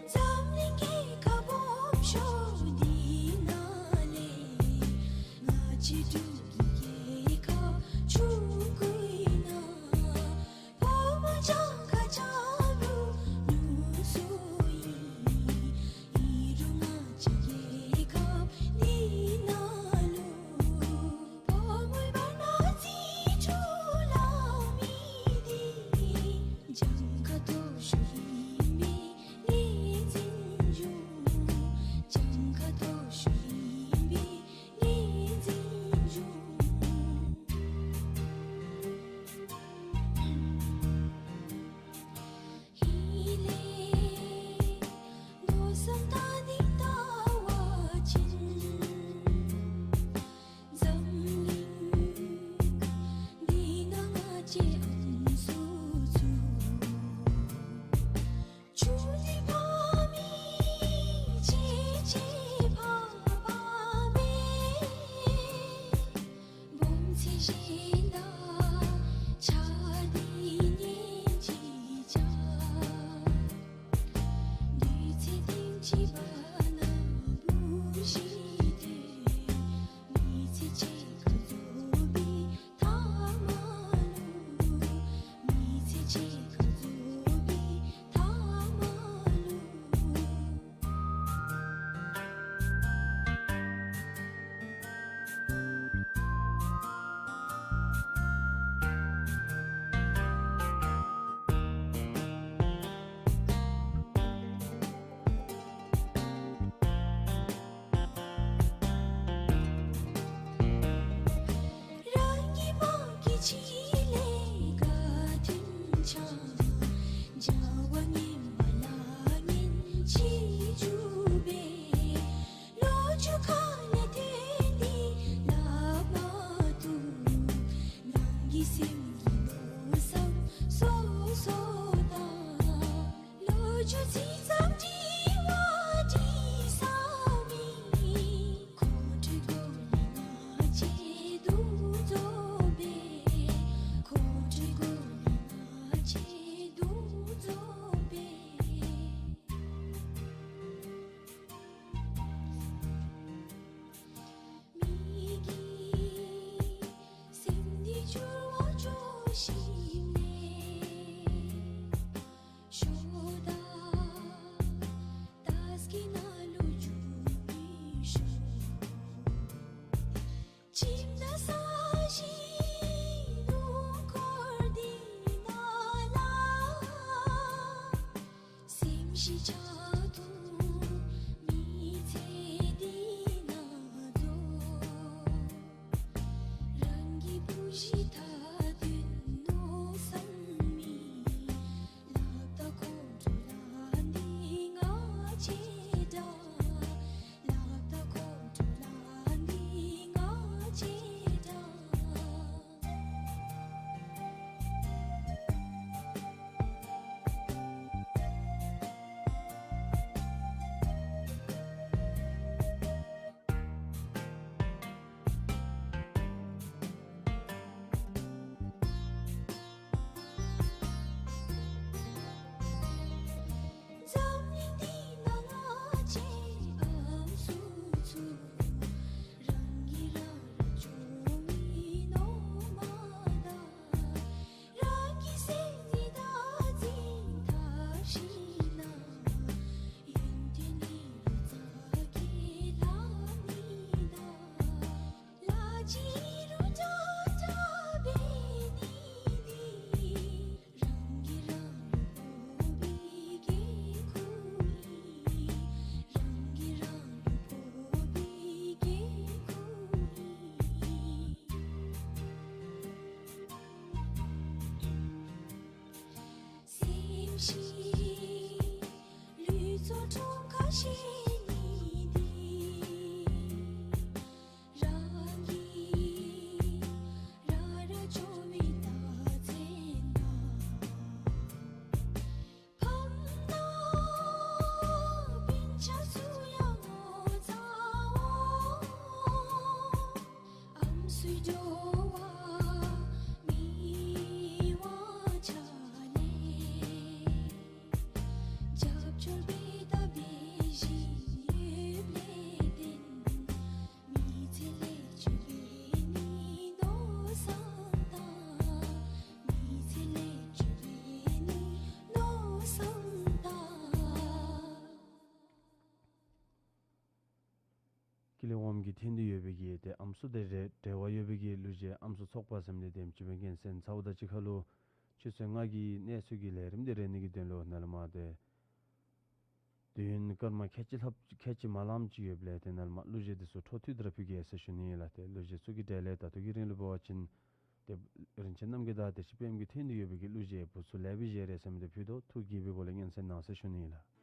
འཛམ་གླིང་རྒྱལ་ཁབ་སྦོམ་ཤོས་འདི་ནང་ལས་ང་བཅས་འབྲུག་གི་རྒྱལ་ཁབ་ཆུང་ཀུའི་ནང་ཕོ་མོ་གྱངས་ཁ་ཆ་རུང་ཉུང་སུ་ཨིན། ཨིན་རུང་ང་བཅས་རྒྱལ་ཁབ་འདི་ནང་ལུ་ཕོ་མོའི་བར་ན་རྩིས་འཁྲུག་ལང་མི་འདི་གྱངས་ཁ་མཐོ་ཤོས་ཨིན་པས་ངོས་འཛིན་འབྱུང་། གྱངས་ཁ་མཐོ་ཤོས་ཨིན་པས་ངོས་འཛིན་འབྱུང་། ཧེ་ལས་མནོ་བསམ་བཏང་ནི་བལྟ་བ་ཅིན་འཛམ་གླིང་འདི་ནང་ང་བཅས་ཨམ་སྲུ་ཚུ་ཆུང་འདྲིས་ཕ་མེད་ཆེ་ཆེ་ཕ་ཕ་མེད། སྦོམ་ཚེ་གཞན་དང་ཆ་འདྲིས་ཉེ་ཅིག་བྱ། དུས་ཚོད་ཐེངས་གཅིག་བར་ན་བུ་གཞི་དེ། མི་ཚེ་གཅིག་ཁར་རྫོགས་པའི་མཐའ་མ་ལུ། མི་ཚེ་གཅིག་ཁར་རྫོགས་པའི་མཐའ་མ་ལུ། རང་གི་མ་གི་ཕྱི་ལས་དགའ་མཐུན་འཆང་། བྱ་བ་ངན་པ་ལ་ངན་ཅིག་འཇུག་པས། ལོ་རྒྱུས་ཁ་ནང་ཐོན་ཏེ་ལབ་མ་བཏུབ། ནང་གི་སེམས་ཀྱི་མནོ་བསམ་སོ་སོ་དང་། ལོ་རྒྱུས་ཅིག་ཙམ་འདྲི་བ་འདྲི་ས་མེད། ཁོང་ཁྲོའི་སྒོ་ལས་ང་བཅས་ ཀུན་ལེགས་དབང་གི་འཐེན་ཏེ་ཡོད་པའི་གི་ཏེ་ཨམ་སྲུ་དང་འབྲེལ་འབྲེལ་བ་ཡོད་པའི་གི་གླུ་གཞས་ཨམ་སྲུ་ཚོགས་པ་ཟེར་མི་དེ་དེམ་ཅིག་སྦེ་གནས་ཚུལ་ཚ་བོ་དང་གཅིག་ཁར་ལུ་ཆུ་ཚོད་ལྔ་གི་གནས་ཚུལ་གྱི་ལས་རིམ་དེ་རེ་ནི་གི་དོན་ལུ་ནཱ་ལས་མར་ཏེ་དུས་ཡུན་སྐར་མ་ཁལ་གཅིག་ལྷགཔ་ཁལ་གཅིག་མ་ལངམ་ཅིག་ཡོདཔ་ལས་ཏེ་ནཱ་ལས་མར་གླུ་གཞས་དེ་ཚུ་འཕྲོ་མཐུད་དེ་ར་ཕུལ་གེ་ཟེར་ཞུ་ནི་ཨིན་ལགས། ཏེ་གླུ་གཞས་ཚུ་གི་གྲས་ལས་ད་ལྟོ་གི་རིང་ལུ་འབད་བ་ཅིན་ཏེ་རིན་ཆེན་རྣམ་རྒྱལ་དང་བདེ་ཆེན་དཔལམོ་གི་འཐེན་ཏེ་ཡོད་པའི་གི་གླུ་གཞས་བུ་ཚུ་ལེགས་པའི་གཞས་རེ་ཟེར་མི་དེ་ཕུལ་དོ། ཐུགས་དགྱེས་པའི་སྒོ་ལས་སྙན་གསན་གནང་ཟེར་ཞུ་ནི་ཨིན་ལགས།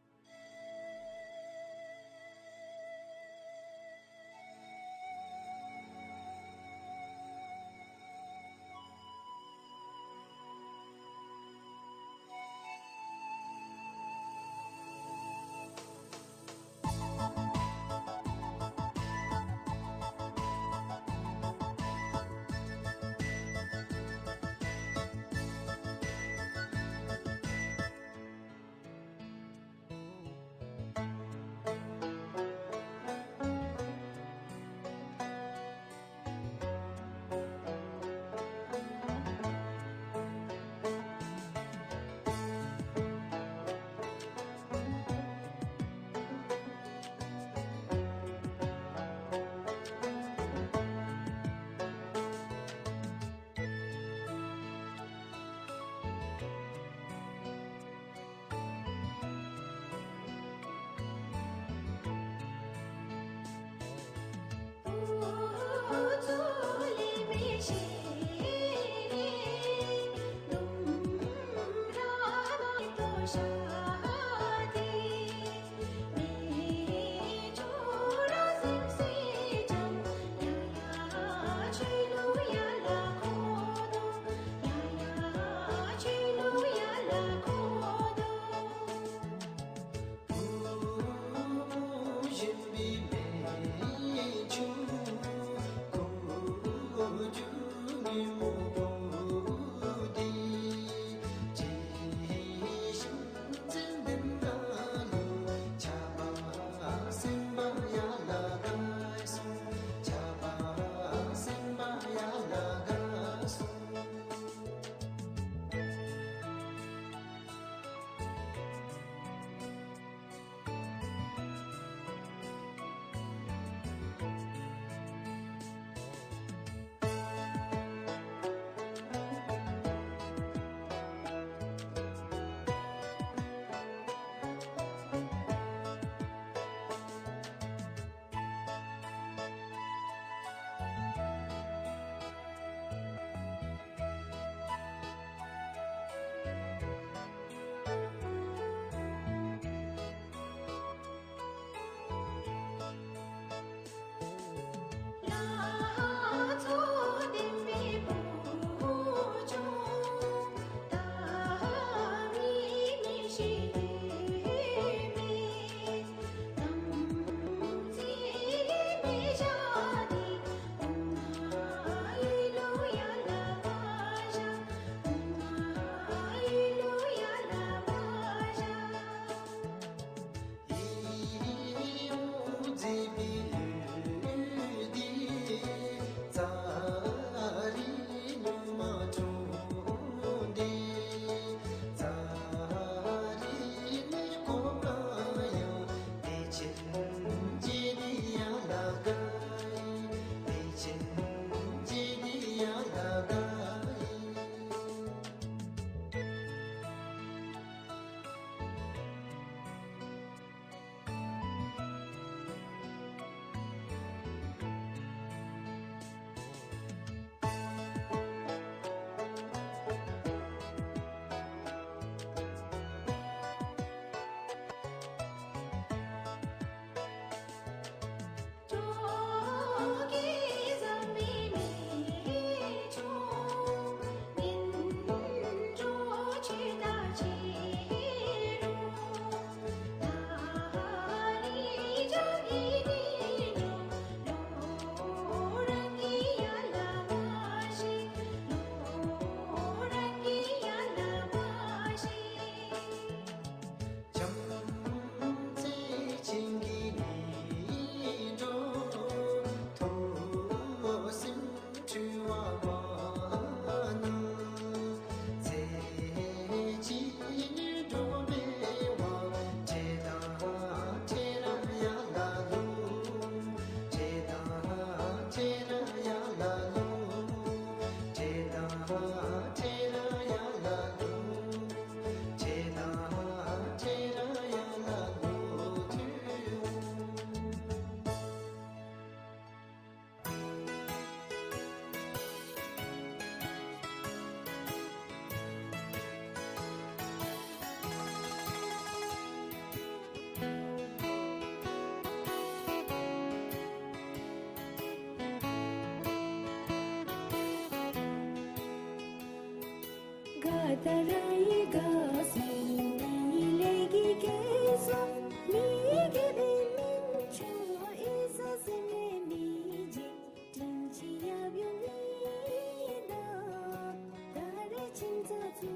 ག་ད་རང་ཡི་དགའ་སོང་། མི་ལས་ཀྱི་སྐྱེས་སོང་། མི་ཡི་སྐྱེས་པའི་མིང་ཆུང་བ་ཨི་ས་སེ་མེ་མི་རྗེ། དྲིན་ཆེ་ཡབ་ཡུམ་གཉིས་དང་། ད་རེས་ཁྱིམ་ཚང་ཚུ་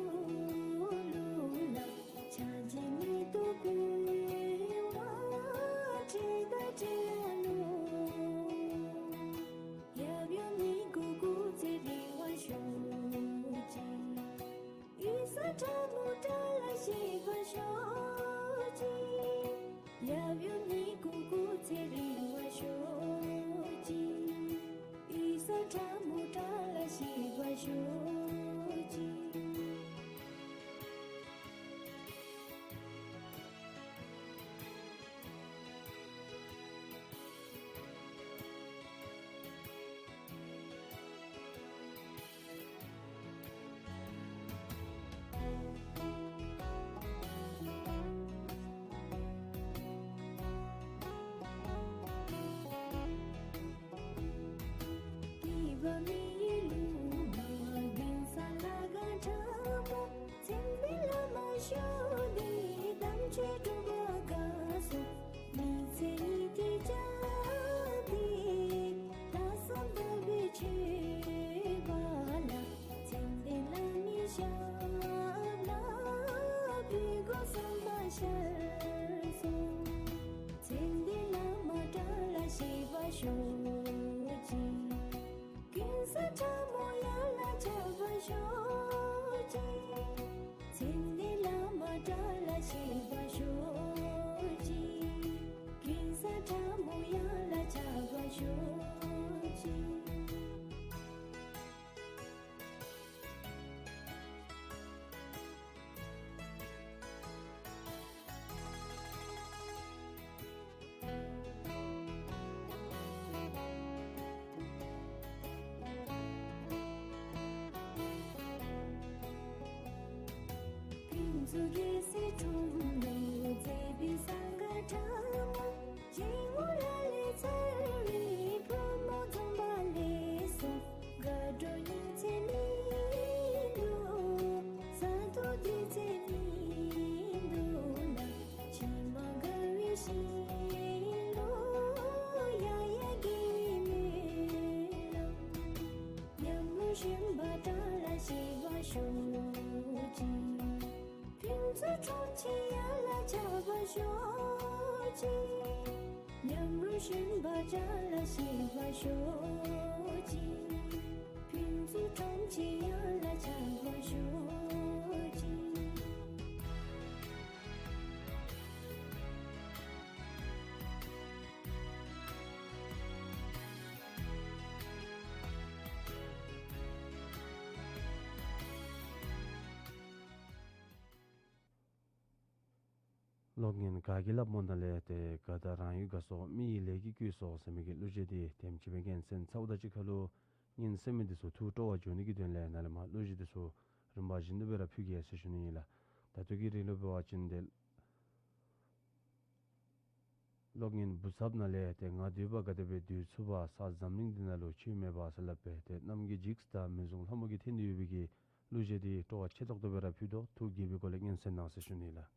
ལུ་ལ། ཆ་འཇིགས་མེད་དུ་བཀོད་པ་ཁྲིད་ད་ཁྲིད་ལ་ལུ། ཡབ་ཡུམ་གཉིས་སྐུ་སྐུ་ཚེ་རིང་བར་ཤོག་ཅིག། ཡུལ་ས་ཁྲ་མོ་ཁྲ་ལ་གཤེགས་པར་ཤོག་ཅིག། ཡབ་ཡུམ་གཉིས་སྐུ་སྐུ་ཚེ་རིང་བར་ཤོག་ཅིག། ཡུལ་ས་ཁྲ་མོ་ཁྲ་ལ་གཤེགས་པར་ཤོག་ཅིག། སྐྱེས་པ་མི་ཡི་ལུང་པ་མགོན་ས་ལྷ་ཁང་ཁྲ་མོ། མཚན་ལྡན་བླ་མ་ཞོ་ནི་དམ་ཆོས་སྒྲུབ་པ་དགའ་སོ། མི་ཚེ་ཡི་དེ་ཅག་དེ་ལྷག་བསམ་དག་པའི་མཆོད་པ་ལ། མཚན་ལྡན་བླ་མའི་ཞབས་ལ་ཕུལ་དགོ་བསམ་པ་ཤར་སོང་། མཚན་ལྡན་བླ་མ་ཁྲ་ལ་གཤེགས་པར་ཤོག་ཅིག། ཀུན་བཟང་ཁྲ་མོ་ཡར་ལ་འཕྱར་བར་ཤོག་ཅིག། མཚན་ལྡན་བླ་མ་ཁྲ་ལ་གཤེགས་པར་ཤོག་ཅིག། ཀུན་བཟང་ཁྲ་མོ་ཡར་ལ་འཕྱར་བར་ཤོག་ཅིག། ཕུན་ཚོགས་རྒྱལ་སྲས་འཁྲུངས་ལོ་མཛད་པའི་གསང་སྔགས་ཁྲ་མོ། སྤྱན་སྔོན་ལ་ལས་འཚེར་བའི་ཕོ་མོ་འཛོམས་པ་ལེགས་སོ། དགའ་སྤྲོ་ཉིན་མཚན་མི་འདུག། ས་རྡོ་དུས་ཚོད་མི་འདུག་ན། ཕྱི་མ་དགའ་བའི་ཞིང་ལུ་ཡ་ཡ་དགེ་བའི་སྨོན་ལམ། ཉམས་རུང་ཤུན་པ་ཁྲ་ལ་གཤེགས་པར་ཤོག་ཅིག། ཕུན་ཚོགས་གྲོང་ཁྱེར་ཡར་ལ་འཕྱར་བར་ཤོག་ཅིག། ཉམས་རུང་ཤུན་པ་ཁྲ་ལ་གཤེགས་པར་ཤོག་ཅིག། ཕུན་ཚོགས་གྲོང་ཁྱེར་ཡར་ལ་འཕྱར་བར་ཤོག་ཅིག། གློག་བརྙན་ག་གི་ལ་མོ་ན་ལས་ཏེ་ག་ད་རང་ཡུལ་དགའ་སོང་མི་ཡི་ལས་ཀྱིས་བསྐུལ་སོང་ཟེར་མི་གི་གླུ་གཞས་འདི་དེམ་ཅིག་སྦེ་སྙན་གསན་ཚརཝ་ད་གཅིག་ཁར་ལུ་སྙན་གསན་མི་འདི་ཚུ་ཐུགས་སྤྲོ་བ་འབྱུང་ནི་གི་དོན་ལས་ནཱ་ལས་མར་གླུ་གཞས་འདི་ཚུ་རིམ་པ་བཞིན་དུ་སྦེ་ར་ཕུལ་གེ་ཟེར་ཞུ་ནི་ཨིན་ལགས། ད་ལྟོ་གི་རིང་ལུ་འབད་བ་ཅིན་ཏེ་གློག་བརྙན་བུ་ཚབ་ནང་ལས་ཏེ་ང་འདོད་པ་ག་དེ་སྦེ་འདོད་ཚུགས་པ། ས་འཛམ་གླིང་འདི་ནང་ལུ་ཁྱོད་མེད་པ་ཟེར་སླབ་སྦེ་ཏེ་རྣམ་རྒྱལ་འཇིགས་དང་མི་གཟུང་ལྷ་མོ་གི་འཐེན་ཏེ་ཡོད་པའི་གི་གླུ་གཞས་འདི་སྤྲོ་བ་ཆེ་ཏོག་ཏོ་སྦེ་ར་ཕུལ་དོ། ཐུགས་དགྱེས་པའི་སྒོ་ལས་སྙན་གསན་གནང་ཟེར་ཞུ་ནི་ལགས།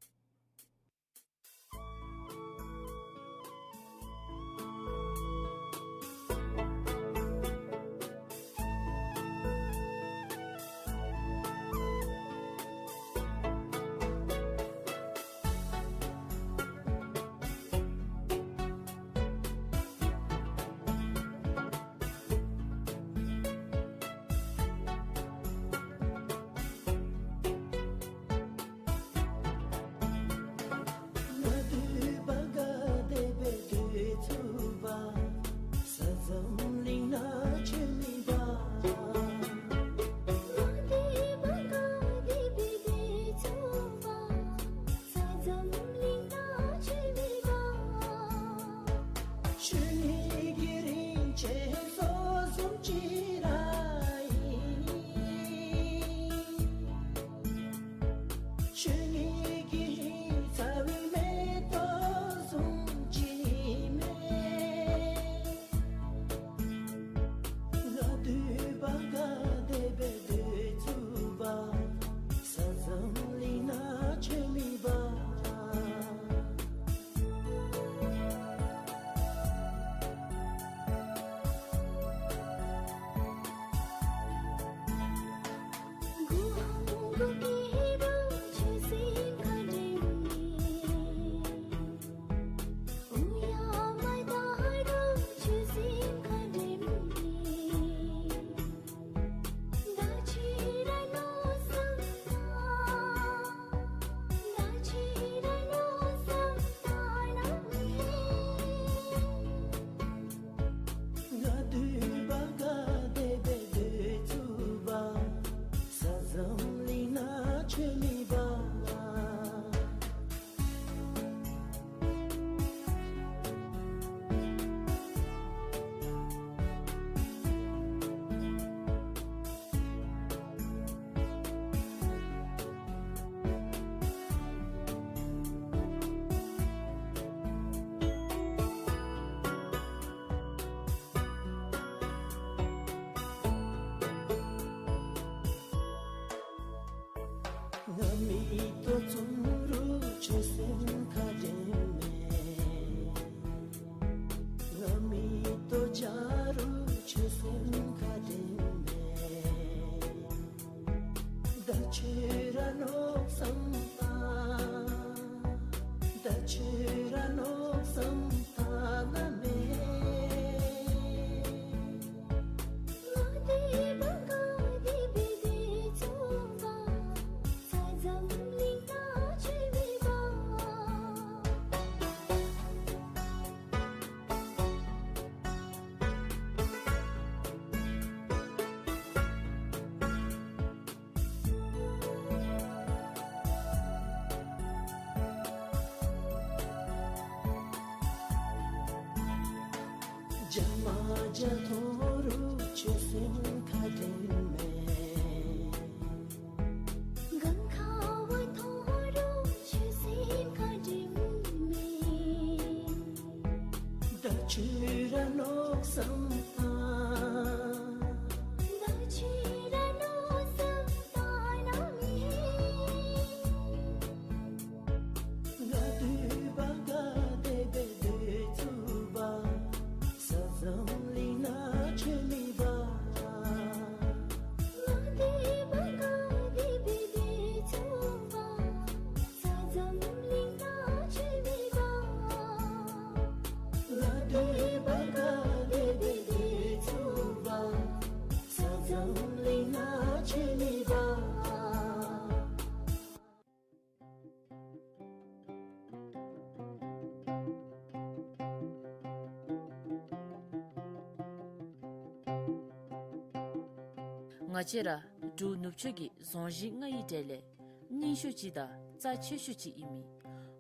ང་བཅས་ར་འབྲུག་ནུབ་ཕྱོགས་ཀྱི་རྫོང་གཞི་ལྔ་ཡི་གྲས་ལས་རྙིང་ཤོས་ཅིག་དང་རྩ་ཆེ་ཤོས་ཅིག་ཨིན་མི་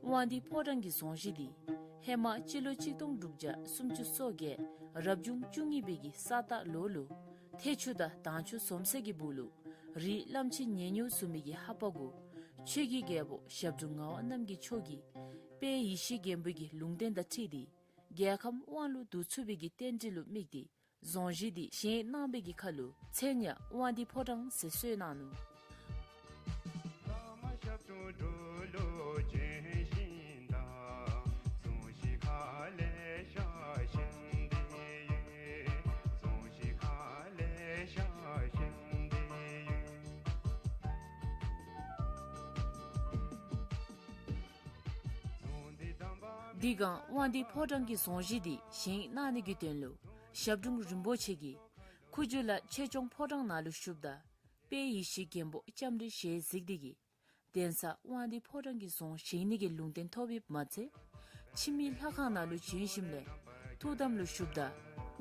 དབང་འདུས་ཕོ་བྲང་གི་རྫོང་གཞི་འདི་ཧེ་མ་སྤྱི་ལོ་གཅིག་སྟོང་དྲུག་བརྒྱ་སུམ་ཅུ་སོ་བརྒྱད་རབ་བྱུང་བཅུ་གཉིས་པའི་གི་ས་སྟག་ལོ་ལུ་ཐེ་ཆུ་དང་དྭངས་ཆུ་འཛོམས་སའི་གི་སྦུག་ལུ་རི་བླམ་ཆེན་ཉེ་ཉེཝ་བཟུམ་མའི་གི་ཧ་པ་གུ་ཆོས་ཀྱི་རྒྱལ་པོ་ཞབས་དྲུང་ངག་དབང་རྣམ་རྒྱལ་མཆོག་གིས་དཔལ་ཡེ་ཤེས་མགོན་པོའི་གི་ལུང་བསྟན་དང་འཁྲིལ་ཏེ་རྒྱལ་ཁམས་དབང་ལུ་བསྡུ་ཚུགས་པའི་གི་རྟེན་འབྲེལ་ལུ་དམིགས་ཏེ་རྫོང་གཞི་འདི་བཞེངས་གནང་བའི་གི་ཁར་ལུ་མཚན་ཡང་དབང་འདུས་ཕོ་བྲང་ཟེར་གསོལ་གནང་ནུག། དེ་སྒང་དབང་འདུས་ཕོ་བྲང་གི་རྫོང་གཞི་འདི་བཞེངས་གནང་ནི་གི་དོན་ལུ་ཞབས་དྲུང་རིན་པོ་ཆེ་གིས་ཁུ་བྱུག་ལ་ཆོས་སྐྱོང་ཕོ་བྲང་ནང་ལུ་བཞུགསཔ་ད་དཔལ་ཡེ་ཤེས་མགོན་པོ་ལྕམ་དྲལ་ཞལ་གཟིགས་ཏེ་གིས་གདན་ས་དབང་འདུས་ཕོ་བྲང་གི་རྫོང་བཞེངས་ནི་གི་ལུང་བསྟན་ཐོབ་པའི་མ་ཚད་ཕྱི་མི་ལྷ་ཁང་ནང་ལུ་བྱོན་ཞིནམ་ལས་ཐུགས་དམ་ལུ་བཞུགསཔ་ད་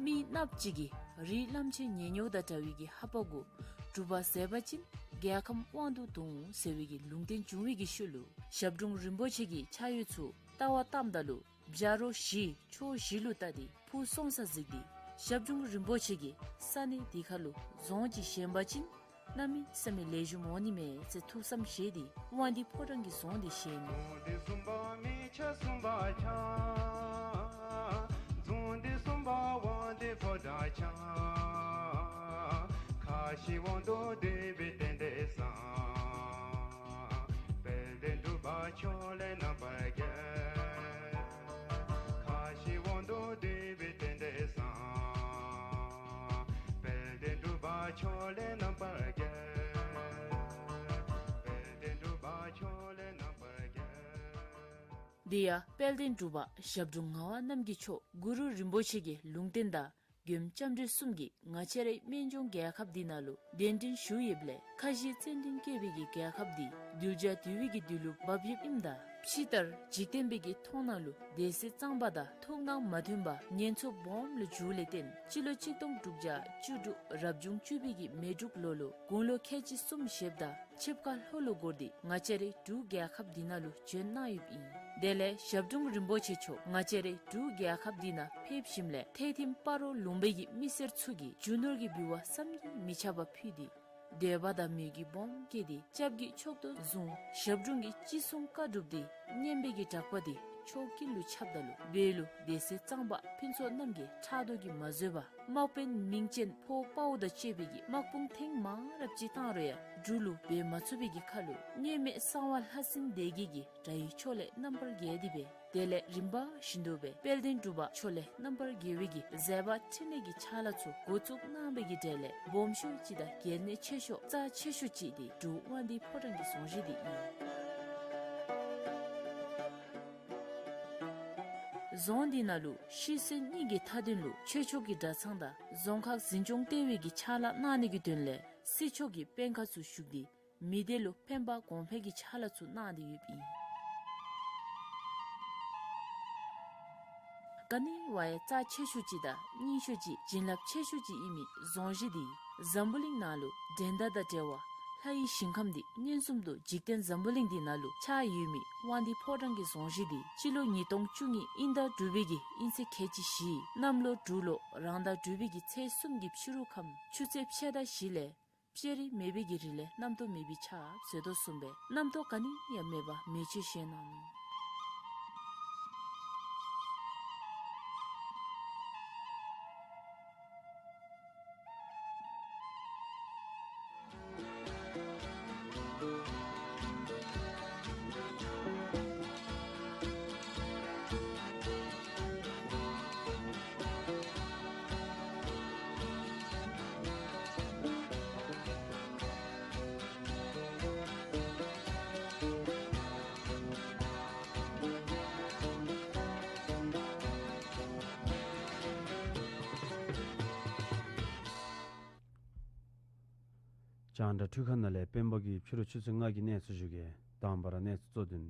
མི་ནགཔོ་ཅིག་གིས་རི་བླམ་ཆེན་ཉེ་ཉེཝ་དང་འདྲ་བའི་གི་ཧ་པ་གུ་སྒྲུབ་པ་མཛད་པ་ཅིན་རྒྱལ་ཁམས་དབང་དུ་འདུ་འོང་ཟེར་བའི་གི་ལུང་བསྟན་བྱུང་བའི་གི་ཤུལ་ལུ་ཞབས་དྲུང་རིན་པོ་ཆེ་གིས་ཕྱག་གཡོག་ཚུ་ལྟ་བ་བཏངམ་ད་ལུ་བྱ་རོག་བཞི་ཕྱོགས་བཞི་ལུ་བལྟ་སྟེ་འཕུར་སོང་ས་གཟིགས་ཏེ་ཞབས་དྲུང་རིན་པོ་ཆེ་གིས་ས་གནས་འདི་ཁར་ལུ་རྫོང་ཅིག་བཞེངས་པ་ཅིན་གནམ་མེད་ས་མེད་ལེགས་ཤོམ་འོང་ནི་མས་ཟེར་ཐུགས་བསམ་བཞེས་ཏེ་དབང་འདུས་ཕོ་བྲང་གི་རྫོང་འདི་བཞེངས་ནུག། དེ་ཡང་དཔལ་ལྡན་འབྲུག་པ་ཞབས་དྲུང་ངག་དབང་རྣམ་རྒྱལ་མཆོག་གུ་རུ་རིན་པོ་ཆེ་གི་ལུང་བསྟན་དང་མགོནམ་ལྕམ་དྲལ་གསུམ་གྱིས་ང་བཅས་རའི་སྨན་ལྗོངས་རྒྱལ་ཁབ་འདི་ནང་ལུ་གདན་འདྲེན་ཞུ་ཡོདཔ་ལས་ཁ་བཞི་ཙན་དན་བཀོད་པའི་གི་རྒྱལ་ཁབ་འདི་གདུལ་བྱ་འདུལ་བའི་གི་དུས་ལུ་བབས་ཡོདཔ་ཨིནམ་ད་ཕྱི་ལྟར་འཇིག་རྟེན་པའི་གི་མཐོང་སྣང་ལུ་དད་སེམས་གཙང་པ་དང་ཐུགས་སྣང་མ་མཐུན་པ་ཉེན་ཚབས་སྦོམ་ལུ་འགྱུར་ལས་བརྟེན་སྤྱི་ལོ་གཅིག་སྟོང་དྲུག་བརྒྱ་བཅུ་དྲུག་རབ་བྱུང་བཅུ་པའི་གི་མེ་འབྲུག་ལོ་ལུ་དགུང་ལོ་ཁལ་གཅིག་གསུམ་བཞེསཔ་ད་ཆིབས་ཁ་ལྷོ་ལུ་བསྐོར་ཏེ་ང་བཅས་རའི་འབྲུག་རྒྱལ་ཁབ་འདི་ནང་ལུ་བྱོན་གནང་ཡོདཔ་ཨིན། དེ་ལས་ཞབས་དྲུང་རིན་པོ་ཆེ་མཆོག་ང་བཅས་རའི་འབྲུག་རྒྱལ་ཁབ་འདི་ནང་ཕེབས་ཞིནམ་ལས་ཐེད་ཐིམ་སྤ་རོ་ལུང་པའི་གི་མི་སེར་ཚུ་གིས་རྒྱུ་ནོར་གྱི་འབུལ་བ་བསམ་གྱིས་མི་ཁྱབ་པ་ཕུལ་ཏེ་འདོད་པ་དང་མོས་གུས་སྦོམ་བསྐྱེད་དེ་སྐྱབས་ཀྱི་མཆོག་ཏུ་བཟུང་། ཞབས་དྲུང་གི་ཅི་གསུང་བཀའ་བསྒྲུབས་ཏེ་སྙན་པའི་གི་གྲགས་པ་འདི་ཕྱོགས་ཀུན་ལུ་ཁྱབ་ད་ལུ་བོད་ལུ་དད་སེམས་གཙང་པ་ཕུན་ཚོགས་རྣམ་རྒྱལ་ཕྲག་དོག་གིས་མ་བཟོད་པར་དམག་དཔོན་མིང་ཅན་ཕོ་དཔའ་བོ་དང་བཅས་པའི་གི་དམག་དཔུང་ཐེངས་མང་རབས་ཅིག་བཏང་རུང་ཡང་འབྲུག་ལུ་འབད་མ་ཚུགས་པའི་གི་ཁར་ལུ་མཉམ་མེད་གསང་བ་ལྷ་སྲིན་སྡེ་བརྒྱད་ཀྱིས་དགྲ་ཡི་ཕྱོགས་ལས་རྣམ་པར་རྒྱལ་ཏེ་འབད། དེ་ལས་རིམ་པ་བཞིན་དུ་སྦེ་དཔལ་ལྡན་འབྲུག་པ་ཕྱོགས་ལས་རྣམ་པར་རྒྱལ་བའི་གི་མཛད་པ་འཕྲིན་ལས་ཀྱི་ཕྱག་ལཱ་ཚུ་འགོ་བཙུགས་གནང་བའི་གི་གྲས་ལས་སྦོམ་ཤོས་ཅིག་དང་གལ་གནད་ཆེ་ཤོས་རྩ་ཆེ་ཤོས་ཅིག་འདི་འབྲུག་དབང་འདུས་ཕོ་བྲང་གི་རྫོང་གཞི་འདི་ཨིན། རྫོང་འདི་ནང་ལུ་ཤི་གསོན་གཉིས་ཀྱི་མཐའ་དོན་ལུ་ཆོས་ཕྱོགས་ཀྱི་གྲྭ་ཚང་དང་རྫོང་ཁག་འཛིན་སྐྱོང་ལྟེ་བའི་གི་ཕྱག་ལཱ་གནང་ནི་གི་དོན་ལས་སྲིད་ཕྱོགས་ཀྱི་དཔོན་ཁག་ཚུ་བཞུགས་ཏེ་མི་སྡེ་ལུ་ཕན་པ་གོང་འཕེལ་གྱི་ཕྱག་ལཱ་ཚུ་གནང་སྟེ་ཡོདཔ་ཨིན། ག་ནི་བ་ཡང་རྩ་ཆེ་ཤོས་ཅིག་དང་རྙིང་ཤོས་ཅིག་བྱིན་རླབས་ཆེ་ཤོས་ཅིག་ཨིན་མི་རྫོང་གཞི་འདི་འཛམ་བུ་གླིང་ནང་ལུ་འགྲན་ཟླ་དང་བྲལ་བ་ལྷ་ཡི་ཞིང་ཁམས་འདི་མངོན་སུམ་དུ་འཇིག་རྟེན་འཛམ་བུ་གླིང་འདི་ནང་ལུ་ཆགས་ཡོད་མི་དབང་འདུས་ཕོ་བྲང་གི་རྫོང་གཞི་འདི་སྤྱི་ལོ་ཉིས་སྟོང་བཅུ་གཉིས་དབྱིན་ཟླ་དྲུག་པའི་གི་དབྱིན་ཚེས་ཁལ་གཅིག་བཞི་གནམ་ལོ་འབྲུག་ལོ་རང་ཟླ་དྲུག་པའི་གི་ཚེས་གསུམ་གྱི་ཕྱི་རུ་ཁམས་ཆུ་ཚོད་ཕྱེད་དང་བཞི་ལས་སྤྱན་རས་མེད་པའི་གི་རི་ལས་རྣམ་རྟོག་མེད་པའི་ཆརཔ་བཟོ་དོ་བཟུམ་སྦེ་རྣམ་རྟོག་ག་ནི་ཡང་མེད་པར་མེ་མཆོད་བཞེངས་གནང་ནུག། རྒྱང་བསྒྲགས་འཕྲུལ་ཁང་ནང་ལས་སྤེན་པ་གིས་ཕྱི་རུ་ཆུ་ཚོད་ལྔ་གི་གནས་ཚུལ་ཞུ་གེ། དང་པ་ར་གནས་ཚུལ་གཙོ་དོན།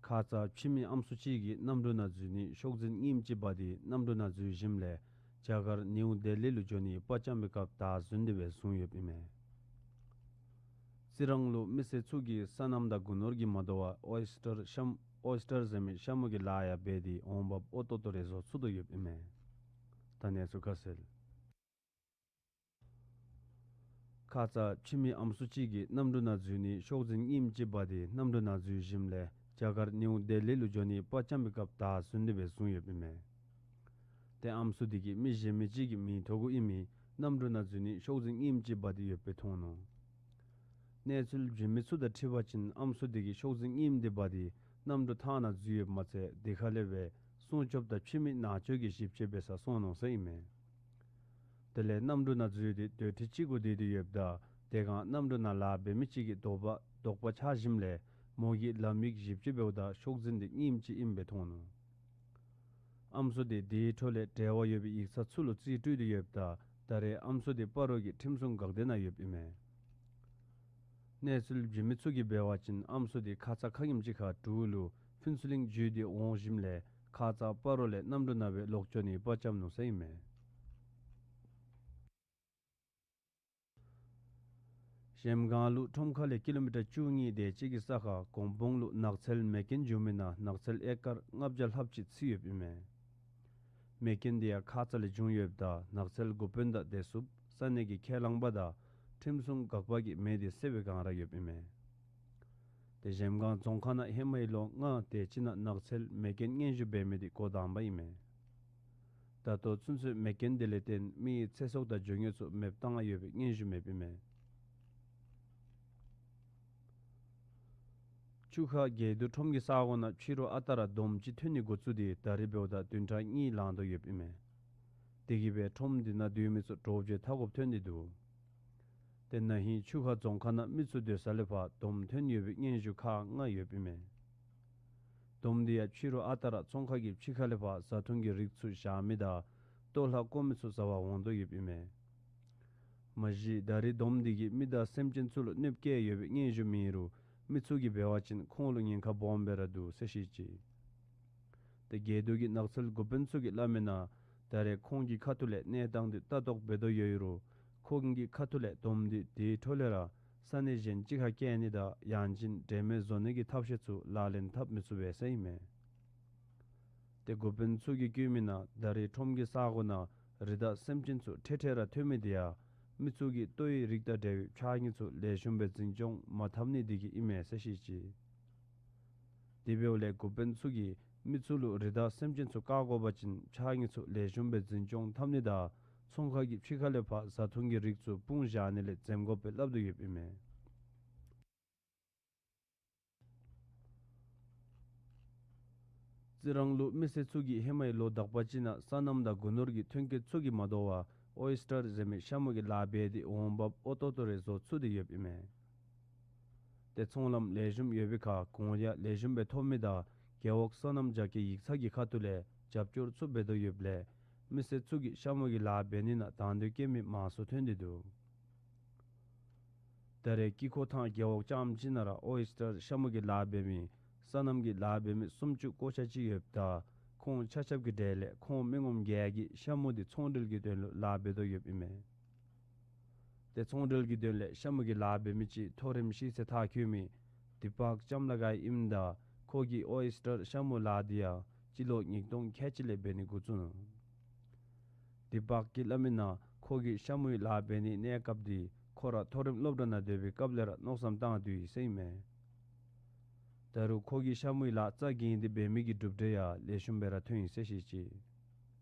ཁ་ཙ་ཕྱི་མི་ཨམ་སྲུ་ཅིག་གིས་གནམ་གྲུ་ནང་འཛུལ་ནི་ཤོག་འཛིན་རྙིངམ་ཅིག་འབག་སྟེ་གནམ་གྲུ་ནང་འཛུལ་ཞིནམ་ལས་རྒྱ་གར་ནིའུ་ལྡི་ལི་ལུ་འགྱོ་ནི་དཔའ་བཅམ་པའི་སྐབས་བདའ་ཟུན་ཏེ་སྦེ་བཟུང་ཡོདཔ་ཨིན་མས། རྩི་རང་ལུ་མི་སེར་ཚུ་གིས་སོ་ནམ་དང་སྒོ་ནོར་གྱིས་མ་དོ་བར་ཨོའི་སི་ཊར་ཤམ་ཨོའི་སི་ཊར་ཟེར་མི་ཤ་མུ་གི་ལཱ་ཡང་འབད་དེ་འོང་འབབ་ཨོ་ཏོ་ཏོ་རེ་བཟོ་ཚུགས་དོ་ཡོདཔ་ཨིན་མས། ད་གནས་ཚུལ་ཁ་གསལ། ཁ་ཙ་ཕྱི་མི་ཨམ་སྲུ་ཅིག་གིས་གནམ་གྲུ་ནང་འཛུལ་ནི་ཤོག་འཛིན་རྙིངམ་ཅིག་འབག་སྟེ་གནམ་གྲུ་ནང་འཛུལ་ཞིནམ་ལས་རྒྱ་གར་ནིའུ་ལྡི་ལི་ལུ་འགྱོ་ནི་དཔའ་བཅམ་པའི་སྐབས་བདའ་ཟུན་ཏེ་སྦེ་བཟུང་ཡོདཔ་ཨིན་མས། ཏེ་ཨམ་སྲུ་དེ་གིས་མི་གཞན་མི་ཅིག་གི་མིང་ཐོ་གུ་ཨིན་མི་གནམ་གྲུ་ནང་འཛུལ་ནི་ཤོག་འཛིན་རྙིངམ་ཅིག་འབག་སྟེ་ཡོདཔ་སྦེ་མཐོང་ནུག། གནས་ཚུལ་བྱོན་མི་ཚུ་དང་འཁྲིལ་བ་ཅིན་ཨམ་སྲུ་དེ་གིས་ཤོག་འཛིན་རྙིངམ་དེ་འབག་སྟེ་གནམ་གྲུ་ཐང་ནང་འཛུལ་ཡོདཔ་མ་ཚད་དེ་ཁ་ལས་སྦེ་སྲུང་སྐྱོབ་དང་ཕྱི་མི་ནང་འཛུལ་གྱི་ཞིབ་དཔྱད་འབད་སར་སོང་ནུག་ཟེར་ཨིན་མས། དེ་ལས་གནམ་གྲུ་ནང་འཛུལ་ཏེ་སྡོད་ཁྲི་ཅིག་གུ་སྡོད་དེ་ཡོདཔ་ད་དེ་སྒང་གནམ་གྲུ་ནང་ལཱ་འབད་མི་ཅིག་གིས་དོགས་པ་དོགས་པ་ཆགས་ཞིནམ་ལས་མོ་གིས་ལམ་ཡིག་ཞིབ་དཔྱད་འབདཝ་ད་ཤོག་འཛིན་དེ་རྙིངམ་ཅིག་ཨིནམ་སྦེ་མཐོང་ནུག། ཨམ་སྲུ་དེ་དེའི་འཕྲོ་ལས་འབྲེལ་བ་ཡོད་པའི་ཡིག་ཚང་ཚུ་ལུ་རྩིས་སྤྲོད་དེ་ཡོདཔ་ད་ད་རེས་ཨམ་སྲུ་དེ་སྤ་རོ་གི་ཁྲིམས་སྲུང་འགག་སྡེ་ནང་ཡོདཔ་ཨིན་མས། གནས་ཚུལ་བྱོན་མི་ཚུ་གིས་འབད་བ་ཅིན་ཨམ་སྲུ་དེ་ཁ་ཙ་ཁ་ཉིནམ་ཅིག་ཁར་འབྲུག་ལུ་ཕུན་ཚོགས་གླིང་བརྒྱུད་དེ་འོང་ཞིནམ་ལས་ཁ་ཙ་སྤ་རོ་ལས་གནམ་གྲུ་ནང་སྦེ་ལོག་འགྱོ་ནི་དཔའ་བཅམ་ནུག་ཟེར་ཨིན་མས། གཞལམ་སྒང་ལུ་ཁྲོམ་ཁ་ལས་ཀི་ལོ་མི་ཊར་བཅུ་གཉིས་དེ་ཅིག་གི་ས་ཁར་གོང་སྤང་ལུ་ནགས་ཚལ་མེ་རྐྱེན་བྱུང་མི་ནང་ནགས་ཚལ་ཨེ་ཀར་ལྔ་བརྒྱ་ལྷགཔ་ཅིག་ཚིག་ཡོདཔ་ཨིན་མས། མེ་རྐྱེན་དེ་ཡང་ཁ་ཙ་ལས་བྱུང་ཡོདཔ་ད་ནགས་ཚལ་འགོ་དཔོན་དང་བདེ་སྲུངཔ་ས་གནས་ཀྱི་ཁས་བླངས་པ་དང་ཁྲིམས་སྲུང་འགག་པ་གིས་མེ་དེ་བསད་པའི་སྒང་ར་ཡོདཔ་ཨིན་མས། ཏེ་གཞལམ་སྒང་རྫོང་ཁག་ནང་ཧེ་མའི་ལོ་ལྔ་དེ་ཅིག་ནང་ནགས་ཚལ་མེ་རྐྱེན་སྙན་ཞུ་འབད་མི་དེ་འགོ་དང་པ་ཨིན་མས། ད་ལྟོ་ཚུན་ཚོད་མེ་རྐྱེན་དེ་ལས་བརྟེན་མི་ཚེ་སྲོག་དང་འབྱུང་གནས་ཚུ་མེདཔ་བཏང་ཡོད་པའི་སྙན་ཞུ་མེདཔ་ཨིན་མས། ཆུ་ཁ་རྒྱས་འདུ་ཁྲོམ་གྱི་ས་གོ་ནང་ཕྱི་རུ་ཨ་རྟག་ར་དོམ་ཅིག་ཐོན་ནི་འགོ་བཙུགས་ཏེ་ད་རིས་འབདཝ་ད་བདུན་ཕྲག་གཉིས་ལང་དོ་ཡོདཔ་ཨིན་མས། དེ་གིས་སྦེ་ཁྲོམ་དེ་ནང་སྡོད་མི་ཚུ་འདྲོག་བྱེལ་ཐབས་དགོཔ་ཐོན་ཏེ་འདུག། ཏེ་ན་ཧིང་ཆུ་ཁ་རྫོང་ཁག་ནང་མི་ཚུ་སྡོད་ས་ལས་ཕར་དོམ་ཐོན་ཡོད་པའི་སྙན་ཞུ་ཁག་ལྔ་ཡོདཔ་ཨིན་མས། དོམ་དེ་ཡང་ཕྱི་རུ་ཨ་རྟག་ར་ཚོང་ཁང་གི་ཕྱི་ཁ་ལས་ཕར་བཟའ་འཐུང་གི་རིགས་ཚུ་བཞག་མི་དང་ལྟོ་ལྷག་དཀོན་མི་ཚུ་བཟའ་བར་འོང་དོ་ཡོདཔ་ཨིན་མས། མ་གཞི་ད་རེས་དོམ་དེ་གིས་མི་དང་སེམས་ཅན་ཚུ་ལུ་གནོདཔ་བཀལ་ཡོད་པའི་སྙན་ཞུ་མེད་རུང་མི་ཚུ་གིས་འབད་བ་ཅིན་ཁོང་ལུ་ཉེན་ཁ་སྦོམ་སྦེ་ར་འདུག་ཟེར་བཤད་ཅི། ཏེ་རྒེད་འོག་གི་ནགས་ཚལ་འགོ་དཔོན་ཚུ་གིས་སླབ་མིའི་ནང་ད་རེས་ཁོང་གི་ཁ་ཐུག་ལས་གནས་སྟངས་དེ་ལྟ་རྟོག་འབད་དོ་ཡོད་རུང་ཁོང་གི་ཁ་ཐུག་ལས་དོམ་དེ་དེའི་འཕྲོ་ལས་ར་ས་གནས་གཞན་ཅིག་ཁར་བསྐྱལ་ནི་དང་ཡང་ཅིན་འདྲེན་མེད་བཟོ་ནི་གི་ཐབས་ཤེས་ཚུ་ལག་ལེན་འཐབ་མི་ཚུགས་པས་ཟེར་ཨིན་མས། ཏེ་འགོ་དཔོན་ཚུ་གིས་བཀོད་མིའི་ནང་ད་རེས་ཁྲོམ་གྱི་ས་གོ་ནང་རི་དྭགས་སེམས་ཅན་ཚུ་ཁྲེ་ཁྲེ་ར་ཐོན་མི་དེ་ཡང་མི་ཚུ་གིས་ལྟོའི་རིགས་དང་འབྲེལ་བའི་ཕྱགས་སྙིགས་ཚུ་ལེགས་ཤོམ་སྦེ་འཛིན་སྐྱོང་མ་འཐབ་ནི་དེ་གིས་ཨིན་མས་ཟེར་བཤད་ཅི། དེ་འབདཝ་ལས་འགོ་དཔོན་ཚུ་གིས་མི་ཚུ་ལུ་རི་དྭགས་སེམས་ཅན་ཚུ་བཀག་དགོ་པ་ཅིན་ཕྱགས་སྙིགས་ཚུ་ལེགས་ཤོམ་སྦེ་འཛིན་སྐྱོང་འཐབ་ནི་དང་ཚོང་ཁང་གི་ཕྱི་ཁ་ལས་ཕར་བཟའ་འཐུང་གི་རིགས་ཚུ་སྤུངས་བཞག་ནི་ལས་འཛེམ་དགོ་པའི་སླབ་དོ་ཡོདཔ་ཨིན་མས། རྩི་རང་ལུ་མི་སེར་ཚུ་གིས་ཧེ་མའི་ལོ་དག་པ་ཅིག་ནང་སོ་ནམ་དང་སྒོ་ནོར་གྱི་ཐོན་སྐྱེད་ཚུ་གིས་མ་དོ་བར་ཨོའི་སི་ཊར་ཟེར་མི་ཤ་མུ་གི་ལཱ་འབད་དེ་འོང་འབབ་ཨོ་ཏོ་ཏོ་རེ་བཟོ་ཚུགས་ཏེ་ཡོདཔ་ཨིན་མས། ཏེ་ཚོང་ལམ་ལེགས་ཤོམ་ཡོད་པའི་ཁར་གོང་ཡང་ལེགས་ཤོམ་སྦེ་ཐོབ་མི་དང་རྒེད་འོག་སོ་ནམ་རྒྱ་སྐྱེད་ཡིག་ཚང་གི་ཁ་ཐུག་ལས་རྒྱབ་སྐྱོར་ཚུ་འབད་དོ་ཡོདཔ་ལས་མི་སེར་ཚུ་གིས་ཤ་མུ་གི་ལཱ་འབད་ནི་ནང་དང་འདོད་བསྐྱེད་མི་མང་སུ་ཐོན་ཏེ་འདུག། ད་རེས་དཀྱིལ་འཁོར་ཐང་རྒེད་འོག་རྐྱངམ་ཅིག་ནང་ར་ཨོའི་སི་ཊར་ཤ་མུ་གི་ལཱ་འབད་མི་སོ་ནམ་གྱི་ལཱ་འབད་མི་སུམ་ཅུ་སོ་གཅིག་ཅིག་ཡོདཔ་ད་ཁོང་ཆ་ཁྱབ་ཀྱི་གྲས་ལས་ཁོང་མི་ངོམ་བརྒྱད་ཀྱིས་ཤ་མུ་དེ་ཚོང་འབྲེལ་གྱི་དོན་ལུ་ལཱ་འབད་དོ་ཡོདཔ་ཨིན་མས། ཏེ་ཚོང་འབྲེལ་གྱི་དོན་ལས་ཤ་མུ་གི་ལཱ་འབད་མི་ཅིག་མཐོ་རིམ་ཤེས་ཚད་མཐར་འཁྱོལ་མི་དི་པག་ལྕམ་ལ་ག་ཨིནམ་ད་ཁོ་གིས་ཨོའི་སི་ཊར་ཤ་མུ་ལཱ་དེ་ཡང་སྤྱི་ལོ་ཉིས་སྟོང་ཁལ་གཅིག་ལས་འབད་ནི་འགོ་བཙུགས་ནུག། དི་པག་གིས་སླབ་མིའི་ནང་ཁོ་གིས་ཤ་མུའི་ལཱ་འབད་ནིའི་གནས་སྐབས་དེ་ཁོ་ར་མཐོ་རིམ་སློབ་གྲྭ་ནང་སྡོད་པའི་སྐབས་ལས་ར་མནོ་བསམ་བཏང་སྡོད་ཡི་ཟེར་ཨིན་མས། ད་རུང་ཁོ་གིས་ཤ་མུའི་ལཱ་རྩ་འགེངས་ཏེ་འབད་མི་གི་གྲུབ་འབྲས་ཡང་ལེགས་ཤོམ་སྦེ་ར་ཐོན་ཡི་ཟེར་བཤད་ཅི།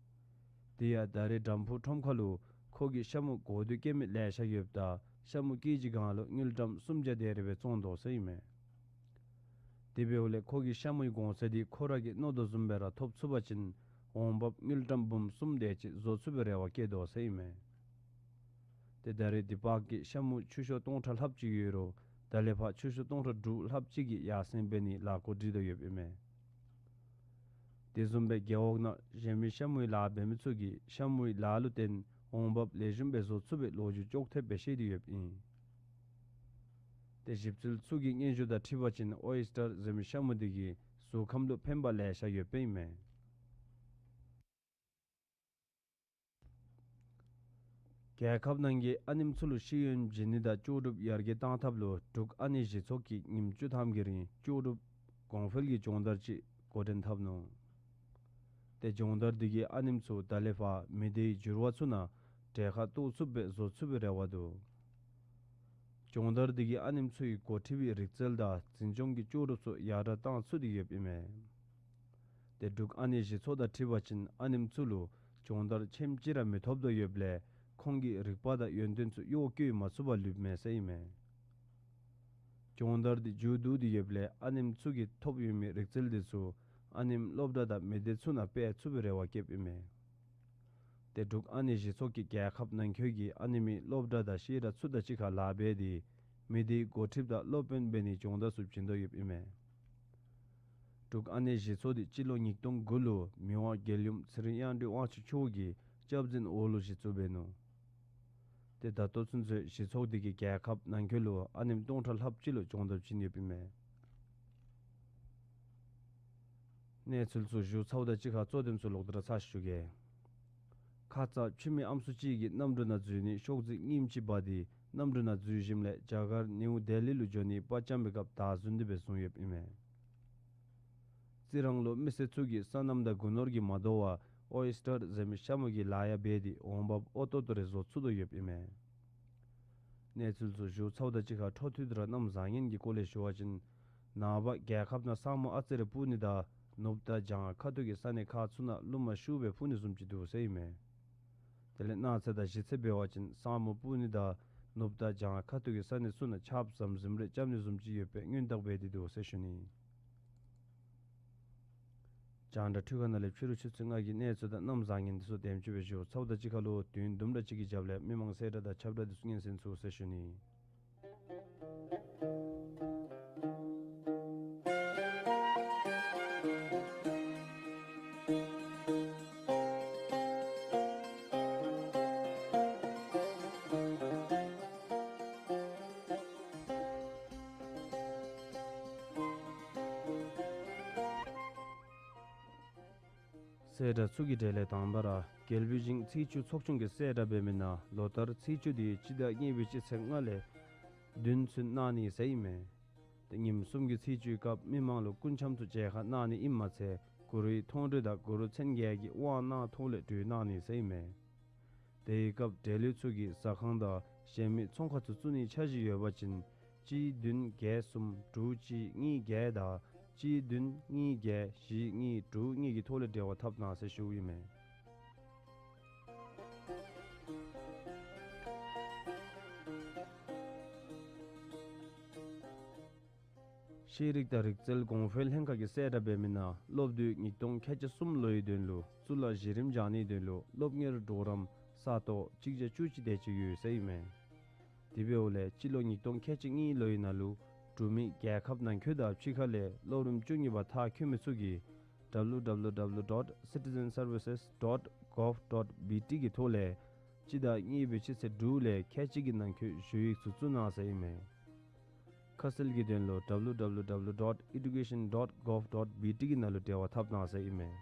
དེ་ཡང་ད་རེས་དམ་ཕུ་ཁྲོམ་ཁ་ལུ་ཁོ་གིས་ཤ་མུ་གོ་དོ་སྐྱེ་མི་ལེ་ཤ་ཡོདཔ་ད་ཤ་མུ་ཀེ་ཇི་གང་ལུ་དངུལ་ཀྲམ་སུམ་བརྒྱ་དེ་རེ་སྦེ་བཙོང་དོ་ཟེར་ཨིན་མས། དེ་འབདཝ་ལས་ཁོ་གིས་ཤ་མུའི་གོང་ཚད་དེ་ཁོ་ར་གིས་མནོ་དོ་བཟུམ་སྦེ་ར་ཐོབ་ཚུགས་པ་ཅིན་འོང་འབབ་དངུལ་ཀྲམ་འབུམ་གསུམ་དེ་ཅིག་བཟོ་ཚུགས་པའི་རེ་བ་བསྐྱེད་དོ་ཟེར་ཨིན་མས། ཏེ་ད་རེས་དི་པག་གིས་ཤ་མུ་ཆུ་ཤོག་སྟོང་ཕྲག་ལྷགཔ་ཅིག་ཡོད་རུང་ད་ལས་ཕར་ཆུ་ཤོག་སྟོང་ཕྲག་དྲུག་ལྷགཔ་ཅིག་གི་ཡར་སེང་འབད་ནིའི་ལས་འགོ་འདྲེན་དོ་ཡོདཔ་ཨིན་མས། དེ་བཟུམ་སྦེ་རྒེད་འོག་ནང་གཞན་མི་ཤ་མུའི་ལཱ་འབད་མི་ཚུ་གིས་ཤ་མུའི་ལཱ་ལུ་བརྟེན་འོང་འབབ་ལེགས་ཤོམ་སྦེ་བཟོ་ཚུགས་པའི་ལོ་རྒྱུས་ཅོག་འཐདཔ་སྦེ་བཤད་དེ་ཡོདཔ་ཨིན། ཏེ་ཞིབ་འཚོལ་ཚུ་གི་སྙན་ཞུ་དང་འཁྲིལ་བ་ཅིན་ཨོའི་སི་ཊར་ཟེར་མི་ཤ་མུ་དེ་གིས་གཟུགས་ཁམས་ལུ་ཕན་པ་ལེ་ཤ་ཡོདཔ་ཨིན་མས། རྒྱལ་ཁབ་ནང་གི་ཨ་ནེམོ་ཚུ་ལུ་ཤེས་ཡོན་སྦྱིན་ནི་དང་ལྕོགས་གྲུབ་ཡར་རྒྱས་གཏང་ཐབས་ལུ་འབྲུག་ཨ་ནེ་གཞི་ཚོགས་ཀྱིས་ཉིནམ་བཅུ་ཐམ་གྱི་རིང་ལྕོགས་གྲུབ་གོང་འཕེལ་གྱི་སྦྱོང་བརྡར་ཅིག་འགོ་འདྲེན་འཐབ་ནུག། ཏེ་སྦྱོང་བརྡར་དེ་གིས་ཨ་ནེམོ་ཚུ་ད་ལས་ཕར་མི་སྡེའི་འགྱུར་བ་ཚུ་ནང་གྲལ་ཁར་གཏོགས་ཚུགསཔ་སྦེ་བཟོ་ཚུགས་པའི་རེ་བ་འདུག། སྦྱོང་བརྡར་དེ་གིས་ཨ་ནེམོ་ཚུའི་འགོ་ཁྲིད་པའི་རིག་རྩལ་དང་འཛིན་སྐྱོང་གི་ལྕོགས་གྲུབ་ཚུ་ཡར་དྲག་གཏང་ཚུགས་ཏེ་ཡོདཔ་ཨིན་མས། ཏེ་འབྲུག་ཨ་ནེ་གཞི་ཚོགས་དང་འཁྲིལ་བ་ཅིན་ཨ་ནེམོ་ཚུ་ལུ་སྦྱོང་བརྡར་ཆེམ་ཅིག་ར་མི་ཐོབ་དོ་ཡོདཔ་ལས་ཁོང་གི་རིག་པ་དང་ཡོན་ཏན་ཚུ་གཡོག་བཀོལ་མ་ཚུགས་པར་ལུསཔ་མས་ཟེར་ཨིན་མས། སྦྱོང་བརྡར་དེ་མཇུག་བསྡུ་སྟེ་ཡོདཔ་ལས་ཨ་ནེམོ་ཚུ་གིས་ཐོབ་ཡོད་མི་རིག་རྩལ་དེ་ཚུ་ཨ་ནེམོ་སློབ་གྲྭ་དང་མི་སྡེ་ཚུ་ནང་སྤེལ་ཚུགས་པའི་རེ་བ་བསྐྱེདཔ་ཨིན་མས། ཏེ་འབྲུག་ཨ་ནེ་གཞི་ཚོགས་ཀྱིས་རྒྱལ་ཁབ་ནང་འཁོད་ཀྱི་ཨ་ནེམོའི་སློབ་གྲྭ་དང་བཤད་གྲྭ་ཚུ་དང་གཅིག་ཁར་ལཱ་འབད་དེ་མི་སྡེའི་འགོ་ཁྲིདཔ་དང་སློབ་དཔོན་འབད་ནིའི་སྦྱོང་བརྡར་ཚུ་བྱིན་དོ་ཡོདཔ་ཨིན་མས། འབྲུག་ཨ་ནེ་གཞི་ཚོགས་དེ་སྤྱི་ལོ་ཉིས་སྟོང་དགུ་ལུ་མི་དབང་རྒྱལ་ཡུམ་ཚེ་རིང་དབྱངས་སྒྲོན་དབང་ཕྱུག་མཆོག་གི་སྐྱབས་འཛིན་འོག་ལུ་གཞི་བཙུགས་འབད་ནུག། ཏེ་ད་ལྟོ་ཚུན་ཚོད་གཞི་ཚོགས་དེ་གིས་རྒྱལ་ཁབ་ནང་འཁོད་ལུ་ཨ་ནེམོ་སྟོང་ཕྲག་ལྷགཔ་ཅིག་ལུ་སྦྱོང་བརྡར་བྱིན་ཡོདཔ་ཨིན་མས། གནས་ཚུལ་ཚུ་ཞུ་ཚརཝ་དང་གཅིག་ཁར་གཙོ་དོན་ཚུ་ལོག་སྟེ་ར་ཚར་ཞུ་གེ། ཁ་ཙ་ཁྱིམ་མི་ཨམ་སྲུ་གཅིག་གིས་གནམ་གྲུ་ནང་འཛུལ་ནི་ཤོག་རྫི་རྔུམ་ཅིག་འབག་སྟེ་གནམ་གྲུ་ནང་འཛུལ་ཞིནམ་ལས་རྒྱ་གར་ནིའུ་ལྡི་ལི་ལུ་འགྱོ་ནིའི་པར་རྐྱབ་པའི་སྐབས་བདའ་ཟུན་ཏེ་སྦེ་བཟུང་ཡོདཔ་ཨིན་མས། རྩི་རང་ལུ་མི་སེར་ཚུ་གིས་སོ་ནམ་དང་སྒོ་ནོར་གྱིས་མ་དོ་བར་ཨོའི་སི་ཊར་ཟེར་མི་ཤ་མུ་གི་ལཱ་ཡང་འབད་དེ་འོང་འབབ་ཨོ་ཏོ་ཏོ་རེ་བཟོ་ཚུགས་དོ་ཡོདཔ་ཨིན་མས། གནས་ཚུལ་ཚུ་ཞུ་ཚརཝ་དང་གཅིག་ཁར་འཕྲོ་མཐུད་དེ་ར་གནམ་བཟང་ངན་གྱི་སྐོར་ལས་ཞུ་བ་ཅིན་ནངས་པ་རྒྱལ་ཁབ་ནང་ས་སྨུག་ཨ་ཙི་རེ་སྤུབ་ནི་དང་ནུབ་དང་བྱང་ཁ་ཐུག་གི་ས་གནས་ཁག་ཚུ་ནང་རླུང་མ་ཤུགས་སྦེ་འཕུ་ནི་བཟུམ་ཅིག་འདུག་ཟེར་ཨིན་མས། དེ་ལས་གནངས་ཚེ་དང་གཞེས་ཚེ་འབད་བ་ཅིན་ས་སྨུག་སྤུབ་ནི་དང་ནུབ་དང་བྱང་ཁ་ཐུག་གི་ས་གནས་ཚུ་ནང་ཆརཔ་ཟམ་ཟིམ་རེ་རྐྱབ་ནི་བཟུམ་ཅིག་ཡོད་པའི་སྔོན་བརྟག་འབད་དེ་འདུག་ཟེར་ཞུ་ནི། རྒྱང་བསྒྲགས་འཕྲུལ་ཁང་ནང་ལས་ཕྱི་རུ་ཆུ་ཚོད་ལྔ་གི་གནས་ཚུལ་དང་གནམ་བཟང་ངན་དེ་ཚུ་དེམ་ཅིག་སྦེ་ཞུ་ཚརཝ་དང་གཅིག་ཁར་ལུ་དུས་ཡུན་དུམ་གྲ་ཅིག་གི་རྒྱབ་ལས་མི་མང་གསལ་བསྒྲགས་དང་ཁྱབ་བསྒྲགས་དེ་ཚུ་སྙན་གསན་ཚུགས་ཟེར་ཞུ་ནི། གསལ་བསྒྲགས་ཚུ་གི་གྲས་ལས་དང་པ་ར་རྒྱལ་བུ་ཆིང་ཚེས་བཅུ་ཚོགས་ཆུང་གིས་གསལ་བསྒྲགས་འབད་མི་ནང་ལོ་ལྟར་ཚེས་བཅུ་དེ་སྤྱི་ཟླ་གཉིས་པའི་སྤྱི་ཚེས་ལྔ་ལས་བདུན་ཚུན་གནང་ནི་ཟེར་ཨིན་མས། ཏེ་ཉིནམ་གསུམ་གྱི་ཚེས་བཅུའི་སྐབས་མི་མང་ལུ་སྐུ་འཆམ་ཚུ་མཇལ་ཁ་གནང་ནི་ཨིནམ་མ་ཚད་གུ་རུའི་མཐོང་གྲོལ་དང་གུ་རུ་མཚན་བརྒྱད་ཀྱི་དབང་གནང་ཐོག་ལས་གྲོལ་གནང་ནི་ཟེར་ཨིན་མས། དེའི་སྐབས་འབྲེལ་ཡོད་ཚུ་གིས་ཟ་ཁང་དང་གཞན་མི་ཚོང་ཁང་ཚུ་བཙུགས་ནིའི་འཆར་གཞི་ཡོད་པ་ཅིན་གཅིག་བདུན་བརྒྱད་གསུམ་དྲུག་གཅིག་གཉིས་བརྒྱད་དང་གཅིག་བདུན་གཉིས་བརྒྱད་བཞི་གཉིས་དྲུག་གཉིས་ཀྱི་ཐོག་ལས་འབྲེལ་བ་འཐབ་གནང་ཟེར་ཞུཝ་ཨིན་མས། ཤེས་རིག་དང་རིག་རྩལ་གོང་འཕེལ་ལྷན་ཁག་གིས་གསལ་བསྒྲགས་འབད་མི་ནང་སློབ་དུས་ཉིས་སྟོང་ཁལ་གཅིག་གསུམ་ལོའི་དོན་ལུ་གཙུག་ལག་གཞི་རིམ་སྦྱང་ནིའི་དོན་ལུ་སློབ་གཉེར་གྲོགས་རམ་ས་སྟོང་གཅིག་བརྒྱ་བཅུ་གཅིག་དེ་ཅིག་ཡོད་ཟེར་ཨིན་མས། དེ་འབདཝ་ལས་སྤྱི་ལོ་ཉིས་སྟོང་ཁལ་གཅིག་གཉིས་ལོའི་ནང་ལུ་འབྲུག་མི་རྒྱལ་ཁབ་ནང་འཁོད་དང་ཕྱི་ཁ་ལས་སློབ་རིམ་བཅུ་གཉིས་པ་མཐར་འཁྱོལ་མི་ཚུ་གིས་W W W dot citizen services dot gov dot B T གི་ཐོག་ལས་སྤྱི་ཟླ་གཉིས་པའི་སྤྱི་ཚེས་དྲུག་ལས་ཁལ་གཅིག་གི་ནང་འཁོད་ཞུ་ཡིག་ཚུ་བཙུགས་གནང་ཟེར་ཨིན་མས། ཁ་གསལ་གྱི་དོན་ལུ་W W W dot education dot gov dot B T གི་ནང་ལུ་འབྲེལ་བ་འཐབ་གནང་ཟེར་ཨིན་མས།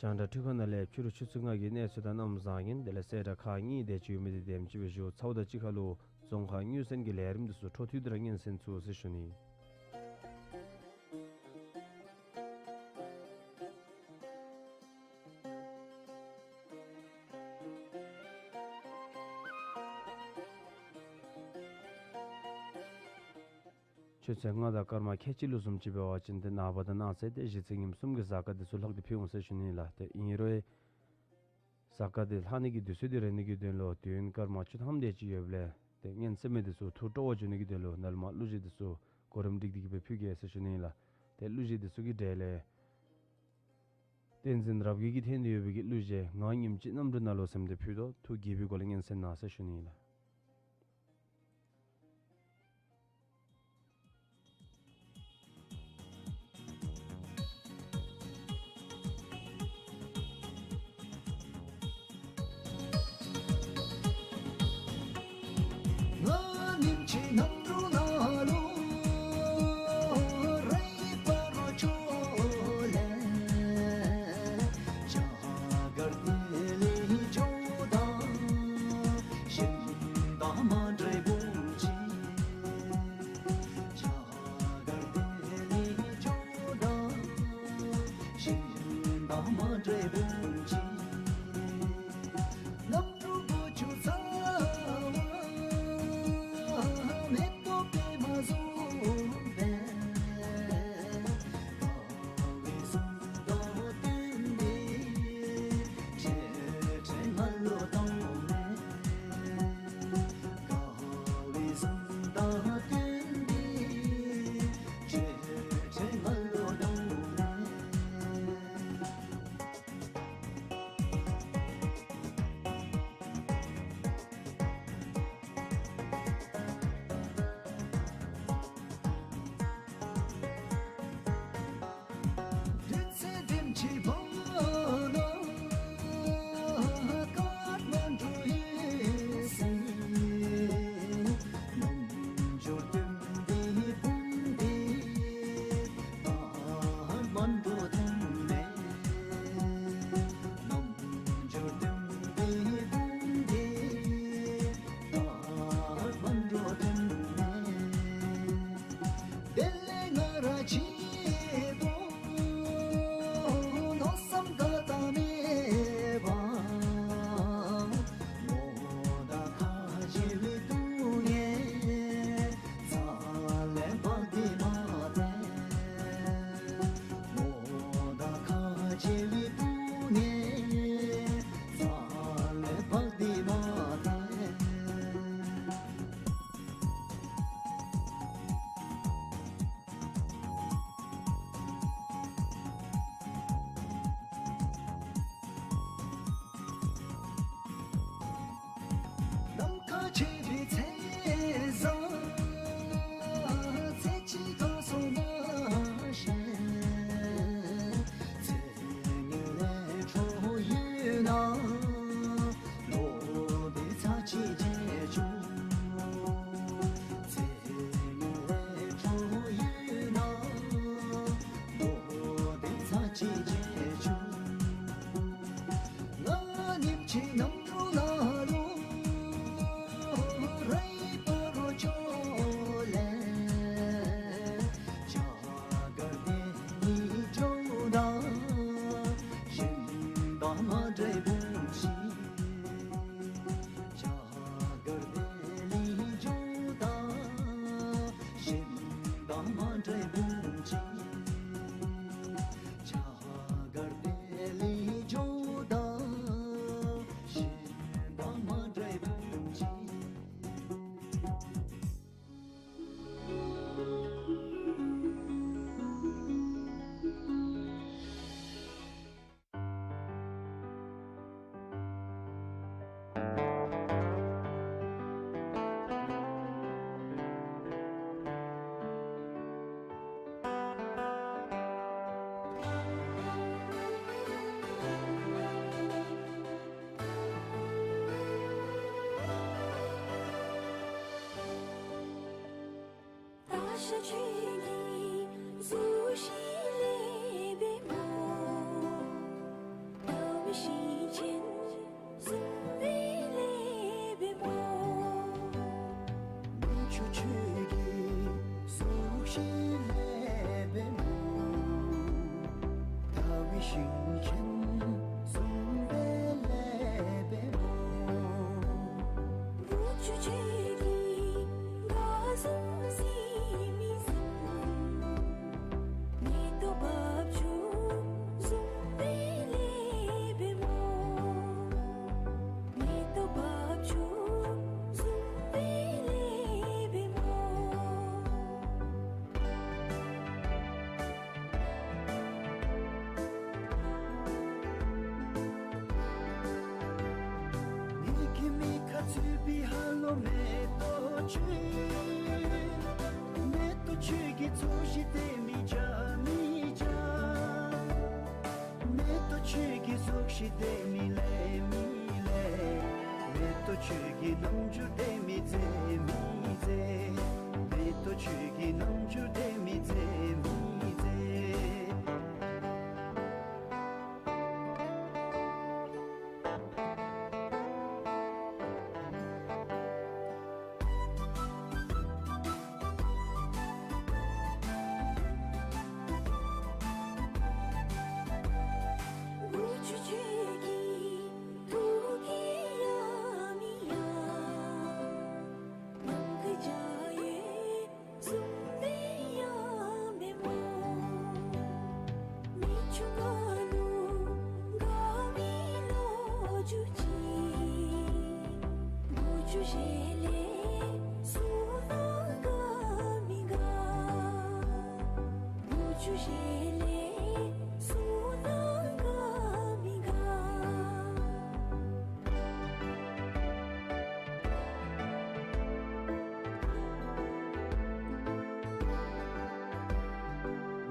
རྒྱང་བསྒྲགས་འཕྲུལ་ཁང་ནང་ལས་ཕྱི་རུ་ཆུ་ཚོད་ལྔ་གི་གནས་ཚུལ་དང་གནམ་བཟང་ངན་དེ་ལས་གསལ་བསྒྲགས་ཁག་གཉིས་དེ་ཅིག་ཡོད་མི་དེ་དེམ་ཅིག་སྦེ་ཞུ་ཚརཝ་དང་གཅིག་ཁར་ལུ་རྫོང་ཁ་སྨྱུག་སེན་གྱི་ལས་རིམ་དེ་ཚུ་འཕྲོ་མཐུད་དེ་ར་སྙན་གསན་ཚུགས་ཟེར་ཞུ་ནི། ཆུ་ཚོད་ལྔ་དང་སྐར་མ་ཁལ་གཅིག་ལུ་བཟུམ་ཅིག་འབད་བ་ཅིན་ཏེ་ནངས་པ་དང་གནངས་ཚེ་ཏེ་གཞི་རྩའི་ཉིནམ་གསུམ་གྱི་གཟའ་སྐར་དེ་ཚུ་ལྷག་སྟེ་ཕུལ་འོང་ཟེར་ཞུ་ནི་ལགས། ཏེ་ཨིན་རུང་གཟའ་སྐར་དེ་ལྷག་ནི་གི་དུས་ཚོད་དེ་རན་ནི་གི་དོན་ལུ་དུས་ཡུན་སྐར་མ་བཅུ་ཐམ་དེ་ཅིག་ཡོདཔ་ལས་ཏེ་སྙན་གསན་མི་དེ་ཚུ་ཐུགས་སྤྲོ་བ་འབྱུང་ནི་གི་དོན་ལུ་ནཱ་ལས་མར་གླུ་གཞས་དེ་ཚུ་གོ་རིམ་སྒྲིག་སྟེ་གི་སྦེ་ཕུལ་གེ་ཟེར་ཞུ་ནི་ལགས། ཏེ་གླུ་གཞས་དེ་ཚུ་གི་གྲས་ལས་བསྟན་འཛིན་རབ་རྒྱས་ཀྱིས་འཐེན་ཏེ་ཡོད་པའི་གི་གླུ་གཞས་ངག་ཉིནམ་གཅིག་གནམ་གྲུ་ནང་ལུ་ཟེར་མི་དེ་ཕུལ་དོ། ཐུགས་དགྱེས་པའི་སྒོ་ལས་སྙན་གསན་གནང་ཟེར་ཞུ་ནི་ལགས། ངག་ཉིནམ་གཅིག་གནམ་གྲུ་ནང་ལུ་རེག་པ་རོགས་ཚུ་ལས་ཞག་སྒར་ནི་ལས་ཇོ་དང་ཞིང་ ད་ཤ་ཆོས་ཀྱི་གཟུགས་ཤིག་ལེགས་པའི་མོ། ཟླ་བའི་ཞིང་ཆེན་བཟུམ་སྦེ་ལེགས་པའི་མོ། མེ་ཆུང་ཆོས་ཀྱི་གཟུགས་ཤིག་ལེགས་པའི་མོ། ཟླ་བའི་ཞིང་ཆེན་བཟུམ་སྦེ་ལེགས་པའི་མོ། བུ་ཆུང་ཆོས་ཀྱི་དགའ་བཟུམ་ཟེ་མི་བཟུམ། མེ་ཏོག་བབས་ཆུ་བཟུམ་སྦེ་ལེགས་པའི་མོ། མེ་ཏོག་བབས་ཆུ་བཟུམ་སྦེ་ལེགས་པའི་མོ། ངེ་གི་མིག་ཁར་ཚུད་པའི་ཧ་ལོ་མེ་ཏོག་ཆོས། མེ་ཏོག་ཆོས་ཀྱི་ཚོགས་ཤིག་དེ་མི་འཇའ་མི་འཇའ། མེ་ཏོག་ཆོས་ཀྱི་གཟུགས་ཤིག་དེ་མི་ལེགས་མི་ལེགས། མེ་ཏོག་ཆོས་ཀྱི་རྣམ་འགྱུར་དེ་མི་མཛེས་མི་མཛེས། མེ་ཏོག་ཆོས་ཀྱི་རྣམ་འགྱུར་དེ་མི་མཛེས་མི་མཛེས།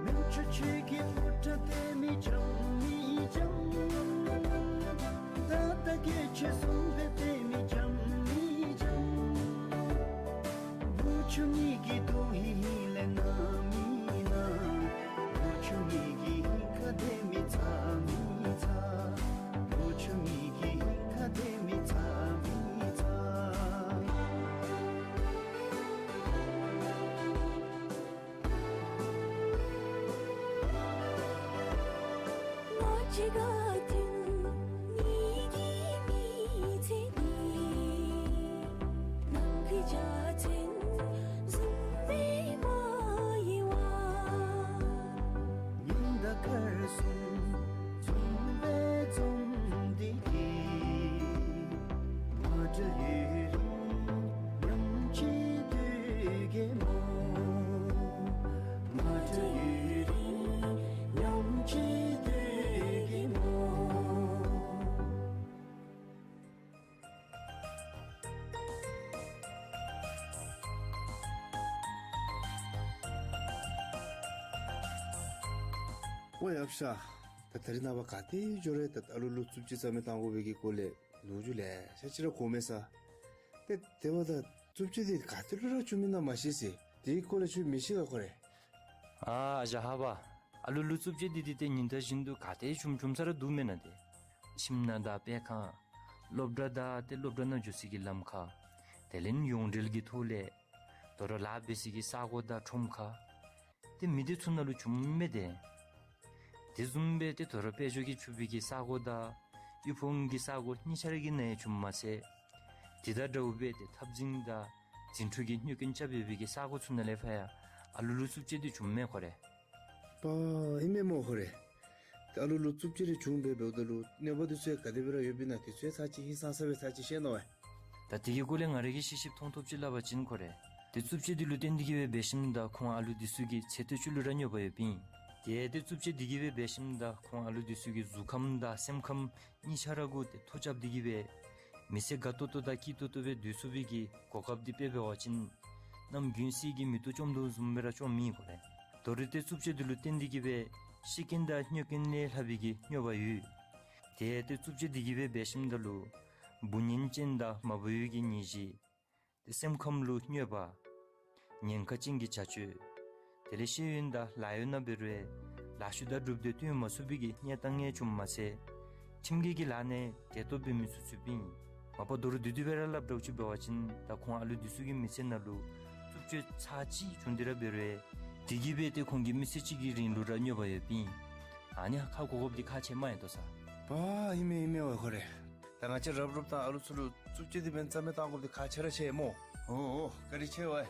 མེ་ཆུང་ཆོས་ཀྱི་སློབ་གྲྭ་དེ་མི་འཇམ་མི་འཇམ། ད་ལྟ་སྐད་ཆ་གསུངས་པའི་དེ་མི་འཇམ་མི་འཇམ། བུ་ཆུང་ངེ་གི་དོན་ཧིང་ཧིང་ལས་ན་མི་ན། བུ་ཆུང་ངེ་གི་ཧིང་ཁ་དེ་མི་ཚ་མི་ཚ། བུ་ཆུང་ངེ་གི་ཧིང་ཁ་དེ་མི་ཚ་མི་ཚ། ཨོ་ཡ་ཤ། ད་ད་རིས་ནངས་པ་ག་ཏེ་འགྱོ་རུང་ད་ཨ་ལུ་ལུ་རྩུབ་སྤྱོད་རྩ་མེད་བཏང་དགོ་པའི་གི་སྐོར་ལས་ལོ་རྒྱུས་ལེ་ཤ་ཅིག་ར་གོ་མས་ས། ཏེ་དེ་འབདཝ་ད་རྩུབ་སྤྱོད་འདི་ག་ཏེ་ལུ་ར་བྱུང་མི་ཨིན་ན་མ་ཤེས་ཟེར། དེའི་སྐོར་ལས་ཁྱོད་མི་ཤེས་ག་ཁོ་རེ། ཨ་ཨ་ཞང་ཧ་པ། ཨ་ལུ་ལུ་རྩུབ་སྤྱོད་འདི་འདི་ཏེ་ཉིན་ལྟར་བཞིན་དུ་ག་ཏེ་བྱུང་བྱུངམ་ས་ར་འདུག་མེན་ན་ཏེ། ཁྱིམ་ནང་དང་སྦེ་ཁ། སློབ་གྲྭ་དང་ཏེ་སློབ་གྲྭ་ནང་འགྱོ་སའི་གི་ལམ་ཁ། དེ་ལས་ཡོངས་འབྲེལ་གྱི་ཐོག་ལས་དོ་རུང་ལཱ་འབད་སའི་གི་ས་གོ་དང་ཁྲོམ་ཁ། ཏེ་མི་སྡེ་ཚུ་ནང་ལུ་བྱུངམ་མས་ཏེ། དེ་བཟུམ་སྦེ་ཏེ་དོ་རུང་དཔལ་འབྱོར་གྱིས་ཕྱུག་པའི་གི་ས་གོ་དང་ དབུལ་ཕོངས་ཀྱི་ས་གོ་གཉིས་ཆ་ར་གི་ནང་ཡང་བྱུངམ་མ་ཚད་དེ་དང་འདྲཝ་སྦེ་ཏེ་འཐབ་འཛིང་དང་འཛིང་འཁྲུག་གི་གནོད་རྐྱེན་རྐྱབ་ཡོད་པའི་གི་ས་གོ་ཚུ་ནང་ལས་ཕར་ཡང་ཨ་ལུ་ལུ་རྩུབ་སྤྱོད་འདི་བྱུངམ་མས་ཁོ་རེ། པ་ཨིན་མས་སྨོ་ཁོ་རེ། ཏེ་ཨ་ལུ་ལུ་རྩུབ་སྤྱོད་རེ་བྱུང་སྦེ་འབདཝ་ད་ལུ་གནོད་པ་འདི་ཚུ་ཡང་ག་དེ་སྦེ་ར་ཡོདཔ་ཨིན་ན་འདི་ཚུ་ཡང་ཚར་གཅིག་ཧིང་སངས་ས་སྦེ་ཚར་གཅིག་བཤད་གནང་བས། ད་དེ་གི་སྐོར་ལས་ང་ར་གིས་ཤེས་ཤེསཔ་མཐོང་ཐོབ་ཅིག་སླབ་པ་ཅིན་ཁོ་རེ། ཏེ་རྩུབ་སྤྱོད་འདི་ལུ་བརྟེན་ཏེ་གིས་སྦེ་འབད་ཞིནམ་ད་ཁོང་ཨ་ལུ་འདི་ཚུ་གི་ཚེ་སྟོད་སྤྱོད་ལུ་ར་གནོད་པ་ཡོདཔ་ཨིན། ཏེ་ཏེ་རྩུབ་སྤྱོད་འདི་གིས་སྦེ་འབད་ཞིནམ་ད་ཁོང་ཨ་ལུ་འདི་ཚུ་གི་གཟུགས་ཁམས་དང་སེམས་ཁམས་གཉིས་ཆ་ར་གུ་ཏེ་མཐོ་རྐྱབ་སྟེ་གིས་སྦེ་མི་ཚེ་དགའ་ཏོག་ཏོ་དང་སྐྱིད་ཏོག་ཏོ་སྦེ་སྡོད་ཚུགས་པའི་གི་གོ་སྐབས་འདི་དཔེ་འབད་བ་ཅིན་གནམ་དགུན་གསེར་གྱི་མེ་ཏོག་བཅོམ་དོ་བཟུམ་སྦེ་ར་བཅོམ་མི་ཁོ་རེ། དོ་རུང་ཏེ་རྩུབ་སྤྱོད་འདི་ལུ་བརྟེན་ཏེ་གིས་སྦེ་ཤི་རྐྱེན་དང་གནོད་རྐྱེན་ལས་ལྷག་པའི་གི་གནོད་པ་ཡོད། ཏེ་ཏེ་རྩུབ་སྤྱོད་འདི་གིས་སྦེ་འབད་ཞིནམ་ད་ལུ་བུ་གཉེན་ཅན་དང་མ་བུ་ཡོད་ཀྱི་ནད་གཞི། ཏེ་སེམས་ཁམས་ལུ་གནོད་པ། ཉེན་ཁ་ཅན་གྱི་བྱ་སྤྱོད། དེ་ལས་ཤེས་ཡོན་དང་ལཱ་གཡོག་ནང་འབད་རུང་ལཱ་ཤུལ་དང་གྲུབ་སྟེ་བཏོན་མ་ཚུགས་པའི་གི་གནས་སྟངས་ཡང་བྱུངམ་མ་ཚད་ཁྱིམ་གྱི་གི་ལཱ་ནང་དེ་ཏོག་འབད་མི་ཚུགས་ཚུགསཔ་ཨིན། མ་པ་དོ་རུང་བསྡུས་བསྡུས་སྦེ་ར་སླབ་འདྲཝ་ཅིག་འབད་བ་ཅིན་ད་ཁོང་ཨ་ལུ་འདི་ཚུ་གི་མི་ཚེ་ནང་ལུ་རྩུབ་སྤྱོད་ཚར་གཅིག་བྱུང་སྟེ་ར་འབད་རུང་དེ་གིས་སྦེ་ཏེ་ཁོང་གི་མི་ཚེ་གཅིག་གི་རིང་ལུ་ར་གནོད་པ་ཡོདཔ་ཨིན། ཨ་ནི་ཧ་གོ་དགོཔ་འདི་ཁག་ཆེ་མས་ཡ་ཏོ་ས། པ་ཨིན་མས་ཨིན་མས་ཝའེ་ཁོ་རེ། ད་ང་བཅས་རབ་རོབ་དང་ཨ་ལུ་ཚུ་ལུ་རྩུབ་སྤྱོད་འདི་འབད་ནི་རྩ་མེད་བཏང་དགོཔ་འདི་ཁག་ཆེ་ར་ཆེ་སྨོ། འོ་འོ་བཀའ་དྲིན་ཆེ་ཝའེ།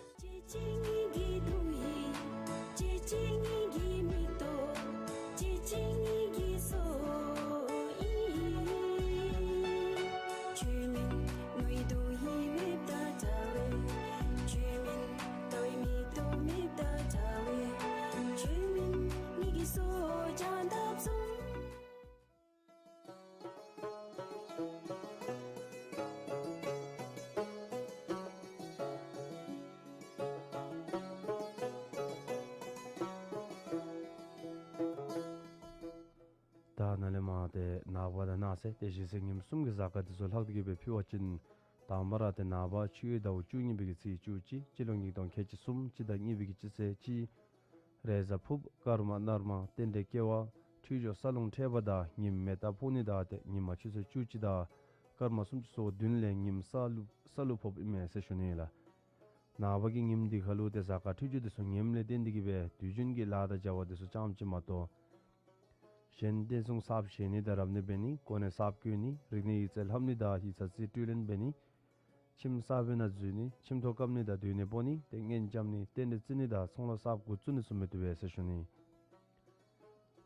ད་ནཱ་ལས་མར་ཏེ་ནངས་པ་དང་གནངས་ཚེ་ཏེ་གཞེས་ཚེ་ངནམ་གསུམ་གྱི་གཟའ་སྐར་འདི་ཚུ་ལྷག་སྟེ་གིས་སྦེ་ཕུལ་བ་ཅིན་དང་པ་ར་ཏེ་ནངས་པ་ཆུ་ཡོས་ཟླཝ་བཅུ་གཉིས་པའི་གི་ཚེས་བཅུ་གཅིག་སྤྱི་ལོ་ཉིས་སྟོང་ཁལ་གཅིག་གསུམ་སྤྱི་ཟླ་གཉིས་པའི་གི་སྤྱི་ཚེས་གཅིག། རེས་གཟའ་ཕུརཔ་སྐར་མ་ནར་མ་རྟེན་འབྲེལ་སྐྱེ་བ་འཁྲུལ་འགྱུར་ས་རླུང་འཕྲད་པ་དང་ཉིམ་མེ་སྟག་ཕོག་ནི་དང་ཏེ་ཉིན་མ་ཆུ་ཚོད་བཅུ་གཅིག་དང་སྐར་མ་སུམ་ཅུ་སོ་བདུན་ལས་ཉིམ་གསལ་ལུ་གསལ་ལུ་ཕོགཔ་ཨིན་མས་ཟེར་ཞུ་ནི་ལགས། ནངས་པ་གི་ཉིནམ་འདི་ཁར་ལུ་ཏེ་གཟའ་སྐར་འཁྲུལ་འགྱུར་འདི་ཚུ་ངནམ་ལས་བརྟེན་ཏེ་གིས་སྦེ་དུས་རྒྱུན་གྱི་ལཱ་དང་བྱ་བ་འདི་ཚུ་ཙམ་ཅིག་མ་གཏོགས་གཞན་རྟེན་སྲུང་གསརཔ་བཞེངས་ནི་དང་རབ་གནས་འབད་ནི་གོ་གནས་གསརཔ་བསྐོ་ནི་རིག་གནས་ཡིག་རྩིས་ལྷབ་ནི་དང་ཡིག་ཚང་རྩིས་སྤྲོད་ལེན་འབད་ནི་ཁྱིམ་གསར་པའི་ནང་འཛུལ་ནི་ཁྱིམ་ཐོག་བཀབ་ནི་དང་སྡོད་གནས་སྤོ་ནི་ཏེ་གཉེན་རྐྱབ་ནི་རྟེན་འབྲེལ་བརྩི་ནི་དང་ཚོང་ལཱ་གསརཔ་འགོ་བཙུགས་ནི་ཚུ་མི་བཏུབ་པས་ཟེར་ཞུ་ནི།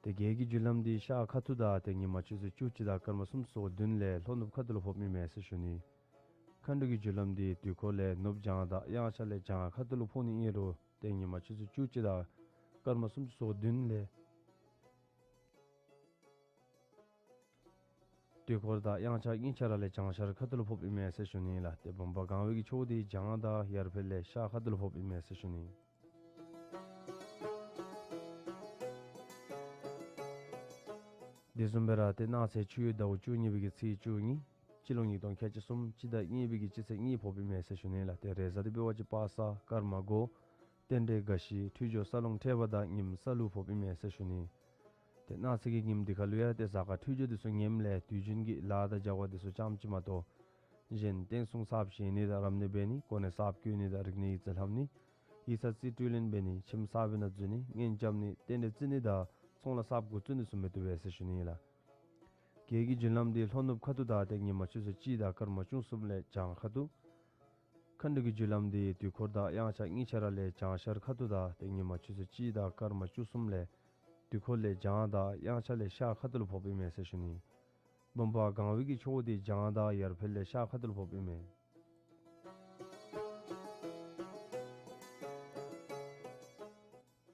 ཏེ་རྒྱལ་གྱི་རྒྱུ་ལམ་འདི་ཤར་ཁ་ཐུག་དང་ཏེ་ཉིན་མ་ཆུ་ཚོད་བཅུ་གཅིག་དང་སྐར་མ་སུམ་ཅུ་སོ་བདུན་ལས་ལྷོ་ནུབ་ཁ་ཐུག་ལུ་ཕོགཔ་ཨིན་མས་ཟེར་ཞུ་ནི། མཁའ་འགྲོ་གི་རྒྱུ་ལམ་འདི་དུས་འཁོར་ལས་ནུབ་བྱང་དང་དབྱངས་འཆར་ལས་བྱང་ཁ་ཐུག་ལུ་ཕོག་ནི་ཨིན་རུང་ཏེ་ཉིན་མ་ཆུ་ཚོད་བཅུ་གཅིག་དང་སྐར་མ་སུམ་ཅུ་སོ་བདུན་ལས་དུས་འཁོར་དང་དབྱངས་འཆར་གཉིས་ཆ་ར་ལས་བྱང་ཤར་ཁ་ཐུག་ལུ་ཕོགཔ་ཨིན་མས་ཟེར་ཞུ་ནི་ལགས། ཏེ་བུམ་པ་གང་བའི་གི་ཕྱོགས་འདི་བྱང་དང་ཡར་འཕེལ་ལས་ཤར་ཁ་ཐུག་ལུ་ཕོགཔ་ཨིན་མས་ཟེར་ཞུ་ནི། དེ་བཟུམ་སྦེ་ར་ཏེ་གནངས་ཚེ་ཆུ་ཡོས་ཟླཝ་བཅུ་གཉིས་པའི་གི་ཚེས་བཅུ་གཉིས་སྤྱི་ལོ་ཉིས་སྟོང་ཁལ་གཅིག་གསུམ་སྤྱི་ཟླ་གཉིས་པའི་གི་སྤྱི་ཚེས་གཉིས་ཕོགཔ་ཨིན་མས་ཟེར་ཞུ་ནི་ལགས། ཏེ་རེས་གཟའ་འདི་འབད་བ་ཅིན་པ་སངས་སྐར་མ་དགུ་རྟེན་འབྲེལ་རྒ་ཤི་འཁྲུལ་འགྱུར་ས་རླུང་འཕྲད་པ་དང་ཉིམ་གསལ་ལུ་ཕོགཔ་ཨིན་མས་ཟེར་ཞུ་ནི། ཏེ་གནངས་ཚེ་གི་ཉིནམ་འདི་ཁར་ལུ་ཡང་ཏེ་གཟའ་སྐར་འཁྲུལ་འགྱུར་འདི་ཚུ་ངནམ་ལས་དུས་རྒྱུན་གྱི་ལཱ་དང་བྱ་བ་འདི་ཚུ་ཙམ་ཅིག་མ་གཏོགས་གཞན་རྟེན་སྲུང་གསརཔ་བཞེངས་ནི་དང་རབ་གནས་འབད་ནི་གོ་གནས་གསརཔ་བསྐོ་ནི་དང་རིག་གནས་ཡིག་རྩིས་ལྷབ་ནི་ཡིག་ཚང་རྩིས་སྤྲོད་ལེན་འབད་ནི་ཁྱིམ་གསར་པའི་ནང་འཛུལ་ནི་གཉེན་རྐྱབ་ནི་རྟེན་འབྲེལ་བརྩི་ནི་དང་ཚོང་ལཱ་གསརཔ་འགོ་བཙུགས་ནི་ཚུ་མི་བཏུབ་པས་ཟེར་ཞུ་ནི་ཨིན་ལགས། རྒྱལ་གྱི་རྒྱུ་ལམ་འདི་ལྷོ་ནུབ་ཁ་ཐུག་དང་ཏེ་ཉིན་མ་ཆུ་ཚོད་གཅིག་དང་སྐར་མ་བཅུ་གསུམ་ལས་བྱང་ཁ་ཐུག། མཁའ་འགྲོ་གི་རྒྱུ་ལམ་འདི་དུས་འཁོར་དང་དབྱངས་འཆར་གཉིས་ཆ་ར་ལས་བྱང་ཤར་ཁ་ཐུག་དང་ཏེ་ཉིན་མ་ཆུ་ཚོད་གཅིག་དང་སྐར་མ་བཅུ་གསུམ་ལས་དུས་འཁོར་ལས་བྱང་དང་དབྱངས་འཆར་ལས་ཤར་ཁ་ཐུག་ལུ་ཕོགཔ་ཨིན་མས་ཟེར་ཞུ་ནི། བུམ་པ་གང་བའི་གི་ཕྱོགས་འདི་བྱང་དང་ཡར་འཕེལ་ལས་ཤར་ཁ་ཐུག་ལུ་ཕོགཔ་ཨིན་མས།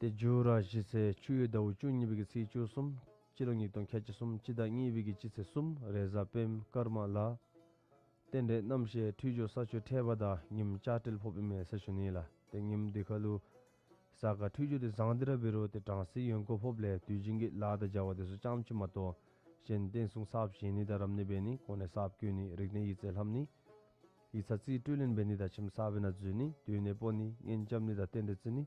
ཏེ་མཇུག་ར་གཞེས་ཚེ་ཆུ་ཡོས་ཟླཝ་བཅུ་གཉིས་པའི་གི་ཚེས་བཅུ་གསུམ་སྤྱི་ལོ་ཉིས་སྟོང་ཁལ་གཅིག་གསུམ་སྤྱི་ཟླ་གཉིས་པའི་གི་སྤྱི་ཚེས་གསུམ་རེས་གཟའ་སྤེནམ་སྐར་མ་ལ། རྟེན་འབྲེལ་རྣམ་ཤེས་འཁྲུལ་འགྱུར་ས་ཆུ་འཕྲད་པ་དང་ཉིམ་ལྕགས་སྤྲེལ་ཕོགཔ་ཨིན་མས་ཟེར་ཞུ་ནི་ལགས། ཏེ་ཉིནམ་འདི་ཁར་ལུ་གཟའ་སྐར་འཁྲུལ་འགྱུར་འདི་བཟང་སྟེ་ར་འབད་རུང་ཏེ་གྲང་ཟིང་ཡོང་དགོཔ་ལས་དུས་རྒྱུན་གྱི་ལཱ་དང་བྱ་བ་འདི་ཚུ་ཙམ་ཅིག་མ་གཏོགས་གཞན་རྟེན་སྲུང་གསརཔ་བཞེངས་ནི་དང་རབ་གནས་འབད་ནི་གོ་གནས་གསརཔ་བསྐོ་ནི་རིག་གནས་ཡིག་རྩིས་ལྷབ་ནི་ཡིག་ཚང་རྩིས་སྤྲོད་ལེན་འབད་ནི་དང་ཁྱིམ་གསར་པའི་ནང་འཛུལ་ནི་སྡོད་གནས་སྤོ་ནི་གཉེན་རྐྱབ་ནི་དང་རྟེན་འབྲེལ་བརྩི་ནི་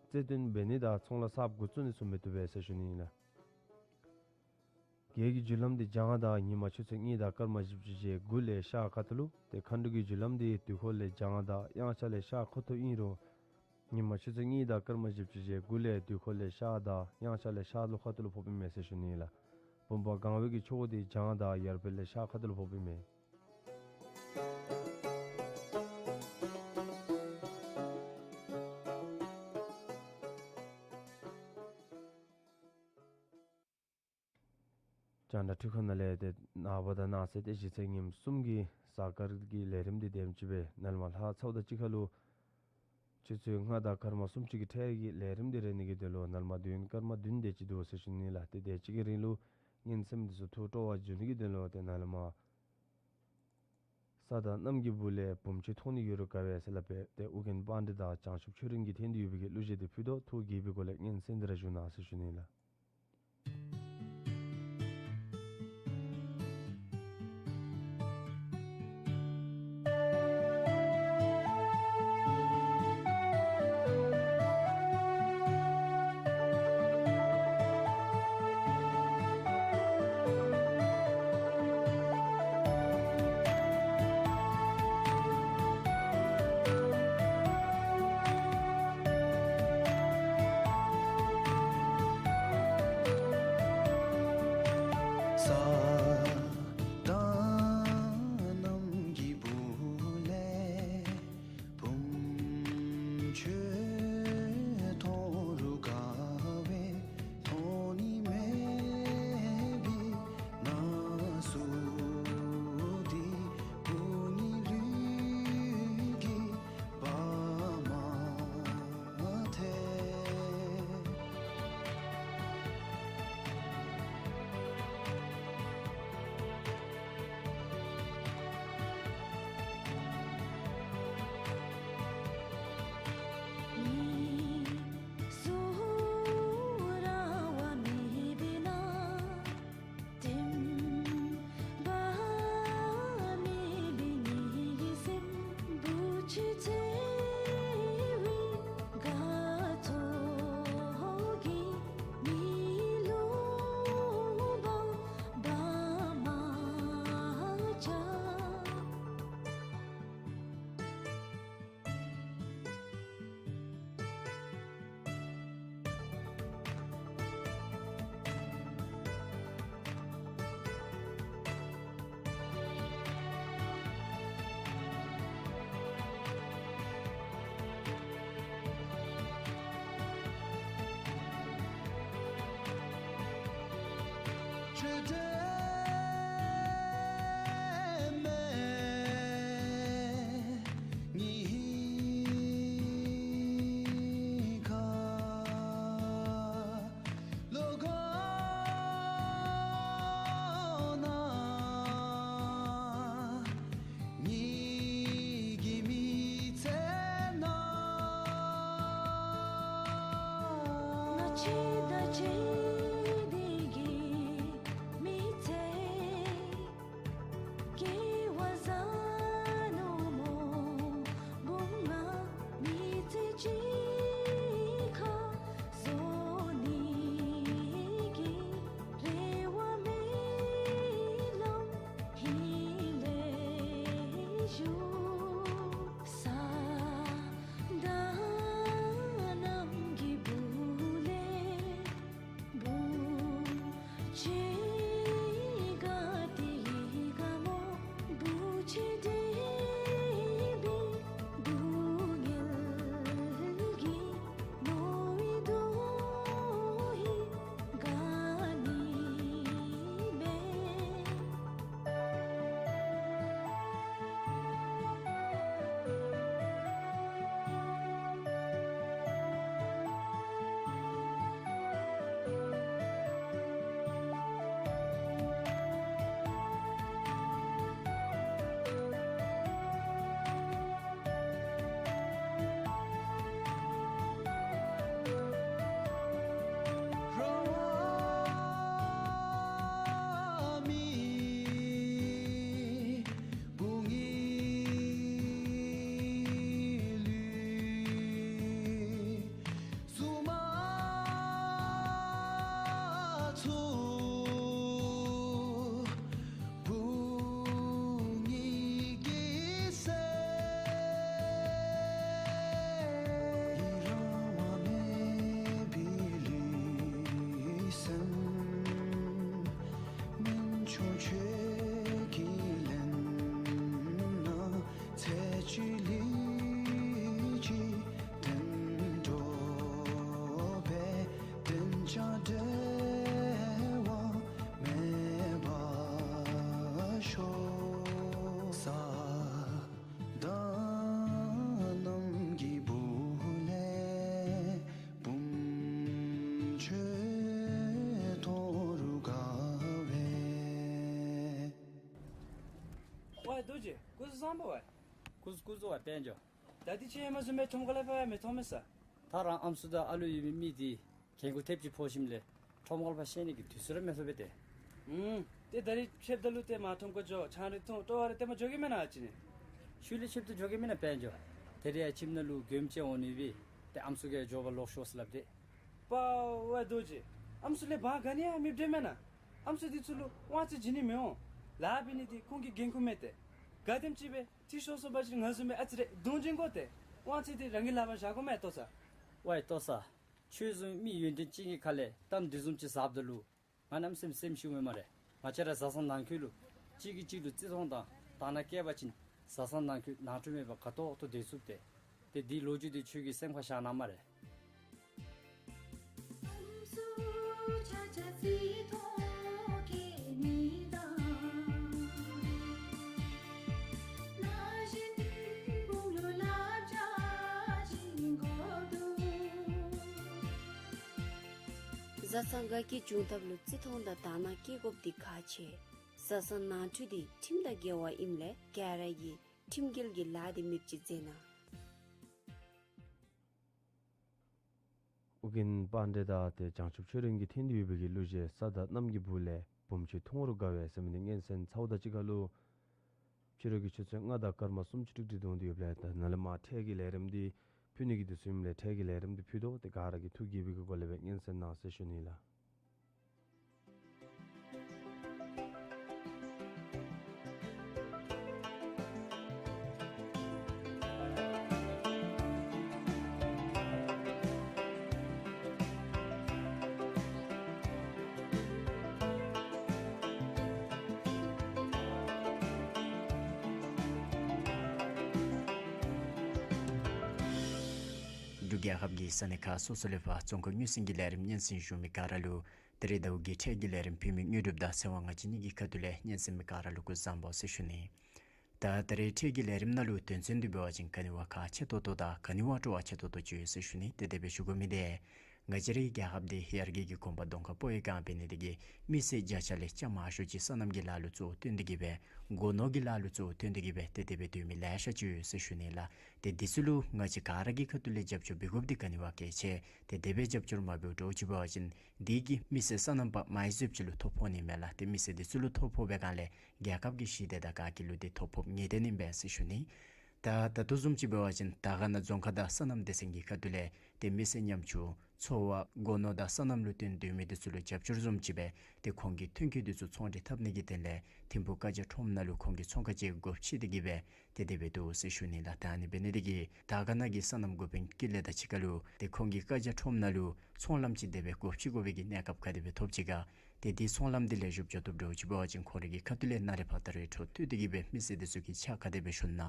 རྩིས་སྟོན་འབད་ནི་དང་ཚོང་ལཱ་གསརཔ་འགོ་བཙུགས་ནི་ཚུ་མི་བཏུབ་པས་ཟེར་ཞུ་ནི་ཨིན་ལགས། རྒྱལ་གྱི་རྒྱུ་ལམ་འདི་བྱང་དང་ཉིན་མ་ཆུ་ཚོད་གཉིས་དང་སྐར་མ་བཞི་བཅུ་ཞེ་དགུ་ལས་ཤར་ཁ་ཐུག་ལུ། ཏེ་མཁའ་འགྲོ་གི་རྒྱུ་ལམ་འདི་དུས་འཁོར་ལས་བྱང་དང་དབྱངས་འཆར་ལས་ཤར་ཁ་ཐུག་ཨིན་རུང་ཉིན་མ་ཆུ་ཚོད་གཉིས་དང་སྐར་མ་བཞི་བཅུ་ཞེ་དགུ་ལས་དུས་འཁོར་ལས་ཤར་དང་དབྱངས་འཆར་ལས་ཤར་ལྷོ་ཁ་ཐུག་ལུ་ཕོགཔ་ཨིན་མས་ཟེར་ཞུ་ནི་ཨིན་ལགས། སྟོན་པ་གང་བའི་གི་ཆོས་འཁོར་འདི་བྱང་དང་ཡར་པའི་ལས་ཤར་ཁ་ཐུག་ལུ་ཕོགཔ་ཨིན་མས། རྒྱང་བསྒྲགས་འཕྲུལ་ཁང་ནང་ལས་ཏེ་ནངས་པ་དང་གནངས་ཚེ་ཏེ་གཞེས་ཚེས་ཉིནམ་གསུམ་གྱི་གཟའ་སྐར་གྱི་ལས་རིམ་འདི་དེམ་ཅིག་སྦེ་ནཱ་ལས་མར་ལྷག་ཚརཝ་དང་གཅིག་ཁར་ལུ་ཆུ་ཚོད་ལྔ་དང་སྐར་མ་སུམ་ཅུ་གི་འཕྲལ་གྱི་ལས་རིམ་འདི་རེག་ནི་གི་དོན་ལུ་ནཱ་ལས་མར་དུས་ཡུན་སྐར་མ་བདུན་དེ་ཅིག་འདུག་ཟེར་ཞུ་ནི་ལགས། ཏེ་དེ་ཅིག་གི་རིང་ལུ་ཉན་གསན་མི་འདི་ཚུ་ཐུགས་སྤྲོ་བ་འབྱུང་ནི་གི་དོན་ལུ་ཏེ་ནཱ་ལས་མར་ས་དང་གནམ་གྱི་སྦུག་ལས་བུམོ་ཅིག་མཐོང་ནི་ཡོད་རུང་དགའ་བས་ཟེར་སླབ་སྦེ་ཏེ་ཨོ་རྒྱན་པཎྜི་ཏ་བྱང་ཆུབ་ཆོས་རིན་གྱི་ཐད་དུ་ཡོད་པའི་གི་གླུ་གཞས་འདི་ཕུལ་དོ། ཐུགས་དགྱེས་པའི་སྒོ་ལས་ཉན་གསན་ཏེ་ར་བཞུགས་གནང་ཟེར་ཞུ་ནི་ལགས། ས་དང་གནམ་གྱི་སྦུག་ལས་བུམོ་ཁྱོད་མཐོང་རུང་དགའ་བས་མཐོང་ནི་མེད་པའི་ན་ཟུག་འདི་བུ་ཉིད་ལུས་ཀྱི་བ་མ་ཐལ། ཨ་རྡོ་རྗེ། སྐུ་གཟུགས་བཟང་པོ་བས། སྐུ་གཟུགས་སྐུ་གཟུགས་བ་དཔལ་འབྱོར། ད་འདི་ཁྱོད་ཧེ་མ་བཟུམ་སྦེ་ཁྲོམ་ཁ་ལས་ཕར་མི་མཐོང་མས་ས། ད་རང་ཨམ་སྲུ་དང་ཨ་ལུ་ཡོད་པའི་མི་འདི་གྱལ་མགུ་ཐེབས་ཅིག་ཕོག་ཞིནམ་ལས་ཁྲོམ་ཁ་ལས་ཕར་བཤལ་ནི་གི་དུས་ཚོད་ར་མི་ཐོབ་པས་ཏེ། ཨུམ། ཏེ་ད་རིས་ཕྱདཔ་ད་ལུ་ཏེ་མར་ཁྲོམ་ཁ་འགྱོ་ཆང་རེ་འཐུང་སྤྲོ་བ་རེ་ཏེ་མར་འགྱོ་གེ་མེན་ན་ཨ་ཙི་ནི། ཤུལ་ལས་ཕྱདཔ་ད་འགྱོ་གེ་མེན་ན་དཔལ་འབྱོར། ད་རིས་ཡར་ཁྱིམ་ནང་ལུ་མགྱོནམ་ཅིག་འོང་ནི་སྦེ་ཏེ་ཨམ་སྲུ་གིས་འགྱོ་བར་ལོག་ཤོག་ཟེར་སླབ་སྟེ། པའོ་ཝའི་རྡོ་རྗེ། ཨམ་སྲུ་ལས་འབག་ག་ནི་ཡང་མེདཔ་འདྲས་མེན་ན། ཨམ་སྲུ་འདི་ཚུ་ལུ་དབང་ཚད་བྱིན་ནི་མི་འོང་། ལཱ་འབད་ནི་འདི་ཁོང་གི་འགན་ཁུར་མས་ཏེ། ག་དེམ་ཅིག་སྦེ་ཁྲིད་ཤོར་སོང་པ་ཅིན་ང་བཟུམ་སྦེ་ཨ་ཙི་རེ་གདོང་བྱིན་དགོ་སྟེ། དབང་ཚད་འདི་རང་གི་ལག་པར་བཞག་དགོ་མས་ལྟོ་ཚང་། ཝའི་ལྟོ་ཚང་། ཁྱོད་བཟུམ་མི་ཡོན་ཏན་ཅན་གྱི་ཁ་ལས་གཏམ་འདི་བཟུམ་ཅིག་ཟབ་ད་ལུ་ང་གནམ་མེད་ས་མེད་སེམས་ཤི་འོང་སྨ་རེ། ང་བཅས་ར་བཟའ་ཚང་ནང་འཁོད་ལུ་གཅིག་གིས་གཅིག་ལུ་བརྩི་མཐོང་དང་དག་སྣང་བསྐྱེད་པ་ཅིན་བཟའ་ཚང་ནང་འཁོད་ནང་འཁྲུག་མེད་པར་དགའ་ཏོག་ཏོ་སྡོད་ཚུགས་ཏེ། ཏེ་འདི་ལོ་རྒྱུས་འདི་ཁྱོད་ཀྱིས་སེམས་ཁར་བཞག་གནང་སྨ་རེ། བཟའ་ཚང་དགའ་སྐྱིད་འབྱུང་ཐབས་ལུ་བརྩི་མཐོང་དང་དག་སྣང་བསྐྱེད་དགོཔ་འདི་ཁག་ཆེ། བཟའ་ཚང་ནང་འཁྲུག་འདི་ཁྲིམས་དང་འགལ་བ་ཨིནམ་ལས་ག་ར་གིས་ཁྲིམས་འགལ་གྱི་ལཱ་འདི་མེདཔ་ཅིག་མཛད་གནང་། ཨོ་རྒྱན་པཎྜི་ཏ་དང་ཏེ་བྱང་ཆུབ་ཆོས་སྒྲོན་གྱིས་འཐེན་ཏེ་ཡོད་པའི་གི་གླུ་གཞས་ས་དང་གནམ་གྱི་སྦུག་ལས་བུམོ་ཁྱོད་མཐོང་རུང་དགའ་བས་ཟེར་མི་འདི་སྙན་གསན་ཚརཝ་དང་གཅིག་ཁར་ལུ་ཕྱི་རུ་གི་ཆུ་ཚོད་ལྔ་དང་སྐར་མ་སུམ་ཅུ་ཏིག་ཏིག་འགྲོ་སྟེ་ཡོདཔ་ལས་ད་ནཱ་ལས་མར་འཕྲལ་གྱི་ལས་རིམ་འདི་ཕུལ་ནི་གི་དུས་ཚོད་ཨིནམ་ལས་འཕྲལ་གྱི་ལས་རིམ་འདི་ཕུལ་དོ། ཏེ་ག་ར་གིས་ཐུགས་དགྱེས་པའི་གི་སྒོ་ལས་སྦེ་སྙན་གསན་གནང་ཟེར་ཞུ་ནི་ལགས། འབྲུག་རྒྱལ་ཁབ་ཀྱི་ས་གནས་ཁག་སོ་སོ་ལས་ཕར་རྫོང་ཁ་དངོས་ཟིན་གྱི་ལས་རིམ་སྙན་གསན་ཞུ་མི་ག་ར་ལུ་ད་རེས་ཟླཝ་གི་འཕྲལ་གྱི་ལས་རིམ་ཕུལ་མི་དངོས་གྲུབ་དང་ཚེ་དབང་ང་བཅས་གཉིས་ཀྱི་ཁ་ཐུག་ལས་སྙན་གསན་མི་ག་ར་ལུ་སྐུ་གཟུགས་བཟང་པོ་ཟེར་ཞུ་ནི། ད་ད་རེས་འཕྲལ་གྱི་ལས་རིམ་ནང་ལུ་དོན་ཚན་འདི་འབད་བ་ཅིན་ག་ནི་བ་ཁག་ཆེ་ཏོག་ཏོ་དང་ག་ནི་བ་སྤྲོ་བ་ཆེ་ཏོག་ཏོ་ཅིག་ཡོད་ཟེར་ཞུ་ནི། ཏེ་དེ་སྦེ་ཞུ་དགོ་མི་འདི་ང་བཅས་རའི་རྒྱལ་ཁབ་འདི་ཡར་རྒྱས་ཀྱི་གོམ་པ་གདོང་ཁར་སྤོ་བའི་སྒང་འབད་ནི་དེ་གིས་མི་སེར་བརྒྱ་ཆ་ལས་བརྒྱ་མང་ཤོས་ཅིག་སོ་ནམ་གྱི་ལཱ་ལུ་གཙོ་བོ་བཏོན་ཏེ་གིས་སྦེ་སྒོ་ནོར་གྱི་ལཱ་ལུ་གཙོ་བོ་བཏོན་ཏེ་གིས་སྦེ་ཏེ་དེ་སྦེ་སྡོད་མི་ལེ་ཤ་ཅིག་ཡོད་ཟེར་ཞུ་ནི་ལགས། ཏེ་འདི་ཚུ་ལུ་ང་བཅས་ག་ར་གི་ཁ་ཐུག་ལས་རྒྱབ་སྐྱོར་འབད་དགོཔ་འདི་ག་ནི་བ་གལ་ཆེ། ཏེ་དེ་སྦེ་རྒྱབ་སྐྱོར་མ་འབདཝ་འདྲཝ་ཅིག་འབད་བ་ཅིན་འདི་གིས་མི་སེར་སོ་ནམ་པ་མ་ཡི་ཟེརཝ་ཅིག་ལུ་ཐོ་ཕོག་ནི་མས་ལགས། ཏེ་མི་སེར་འདི་ཚུ་ལུ་ཐོ་ཕོག་པའི་སྒང་ལས་རྒྱལ་ཁབ་ཀྱི་ཞི་བདེ་དང་དགའ་སྐྱིད་ལུ་འདི་ཐོ་ཕོགཔ་ངེས་གཏན་ཨིན་པས་ཟེར་ཞུ་ནི། ད་ད་ལྟོ་བཟུམ་ཅིག་འབད་བ་ཅིན་དར་དཀར་ན་རྫོང་ཁག་དང་སོ་ནམ་སྡེ་ཚན་གྱི་ཁ་ཐུག་ལས་ཏེ་མི་སེར་ཉམ་ཆུང་འཚོ་བ་སྒོ་ནོར་དང་སོ་ནམ་ལུ་བརྟེན་སྡོད་མི་འདི་ཚུ་ལུ་རྒྱབ་སྐྱོར་བཟུམ་ཅིག་སྦེ་ཏེ་ཁོང་གི་ཐོན་སྐྱེད་འདི་ཚུ་ཚོང་འབྲེལ་འཐབ་ནི་གི་དོན་ལས་ཐིམ་ཕུག་ཀ་རྒྱ་ཁྲོམ་ནང་ལུ་ཁོང་གི་ཚོང་ཁང་ཅིག་སྒོ་ཕྱེ་སྟེ་གིས་སྦེ་ཏེ་དེ་སྦེ་འདུག་ཟེར་ཞུ་ནི་ལགས། ད་ཨ་ནི་འབད་ནི་དེ་གིས་དར་དཀར་ན་གི་སོ་ནམ་འགོ་དཔོན་ཀུན་ལེགས་དང་གཅིག་ཁར་ལུ་ཏེ་ཁོང་གིས་ཀ་རྒྱ་ཁྲོམ་ནང་ལུ་ཚོང་ལམ་ཅིག་དེ་སྦེ་སྒོ་ཕྱེ་དགོ་པའི་གི་གནས་སྐབས་ག་དེ་སྦེ་ཐོབ་ཅི་ག། ཏེ་འདི་ཚོང་ལམ་འདི་ལེགས་ཤོམ་འགྱོ་བཏུབ་འདྲཝ་ཅིག་འབད་བ་ཅིན་ཁོང་རའི་གི་ཁ་ཐུག་ལས་ནཱ་ལས་ཕར་ད་རུང་འཕྲོ་མཐུད་དེ་གིས་སྦེ་མི་སེར་འདི་ཚུ་གི་ཕྱག་ག་དེ་སྦེ་ཞུ་ན་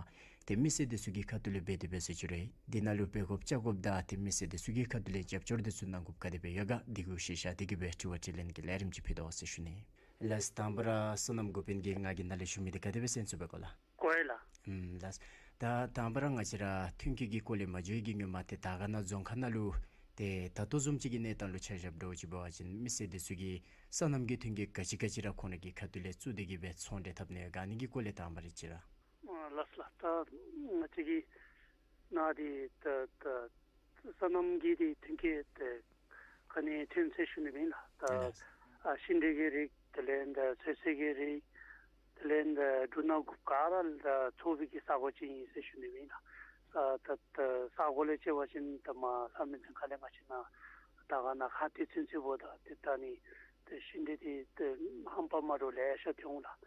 ཏེ་མི་སེར་འདི་ཚུ་གི་ཁ་ཐུག་ལས་འབད་དེ་འབད་ཟེར་ཅི་རུང་འདི་ནང་ལུ་འབད་དགོཔ་བཅའ་དགོཔ་དང་ཏེ་མི་སེར་འདི་ཚུ་གི་ཁ་ཐུག་ལས་རྒྱབ་སྐྱོར་འདི་ཚུ་གནང་དགོཔ་ག་དེ་སྦེ་ཡོད་ག། འདི་གུ་གཞི་བཞག་སྟེ་གིས་སྦེ་དྲི་བ་དྲིས་ལན་གྱི་ལས་རིམ་ཅིག་ཕུལ་དོ་ཟེར་ཞུ་ནི། ལགས། དང་པ་ར་སོ་ནམ་འགོ་དཔོན་གྱིས་ང་གིས་ནཱ་ལས་ཞུ་མི་འདི་ག་དེ་སྦེ་གསན་ཚུགས་པས་གོ་ལགས། གོ་ཡི་ལགས། ཨམ་ལགས། ད་དང་པ་ར་ང་བཅས་ར་ཐོན་སྐྱེད་ཀྱི་སྐོར་ལས་མ་འགྱོ་བའི་གི་སྔོན་མ་ཏེ་དར་དཀར་ན་རྫོང་ཁག་ནང་ལུ་ཏེ་ད་ལྟོ་བཟུམ་ཅིག་གི་གནས་སྟངས་ལུ་ཆ་བཞགཔ་འདྲཝ་ཅིག་འབད་བ་ཅིན་མི་སེར་འདི་ཚུ་གིས་སོ་ནམ་གྱི་ཐོན་སྐྱེད་ག་ཅི་ག་ཅི་ར་ཁོང་རའི་གི་ཁ་ཐུག་ལས་བཙུགས་ཏེ་གིས་སྦེ་ཚོང་འབྲེལ་འཐབ་ནི་ཡོད་ག། ཨ་ནི་གི་སྐོར་ལས་དང་པ་ར་ཅིག་ར། ཨ་ལགས་ལགས། ད་ང་བཅས་ཀྱི་ནཱ་འདི་ད་ད་སོ་ནམ་གྱི་འདི་ཐོན་སྐྱེད་དེ་ག་ནི་ཐོན་ཟེར་ཞུ་ནི་མེན་ལགས། ད་ལགས། ཨ་ཤིང་འབྲས་ཀྱི་རིགས་དེ་ལས་ད་ཚོད་བསྲེ་གི་རིགས་དེ་ལས་ད་འབྲུ་སྣ་དགུ་ག་ར་ད་ཚོང་པའི་གི་ས་གོ་ཅིག་ཨིན་ཟེར་ཞུ་ནི་མེན་ལགས། ཨ་ད་ད་ས་གོ་ལས་བརྩི་བ་ཅིན་ད་མར་ལྷ་མོ་རྫོང་ཁག་ལས་མར་བརྩི་ན་དར་དཀར་ན་ཁ་ཏེ་ཚུན་ཚོད་འབདཝ་ད་ཏེ་ད་ནི་ཏེ་ཤིང་འབྲས་འདི་ཏེ་ཧམ་པ་མ་འདྲཝ་ལེ་ཤ་ཐོན་འོང་ལགས།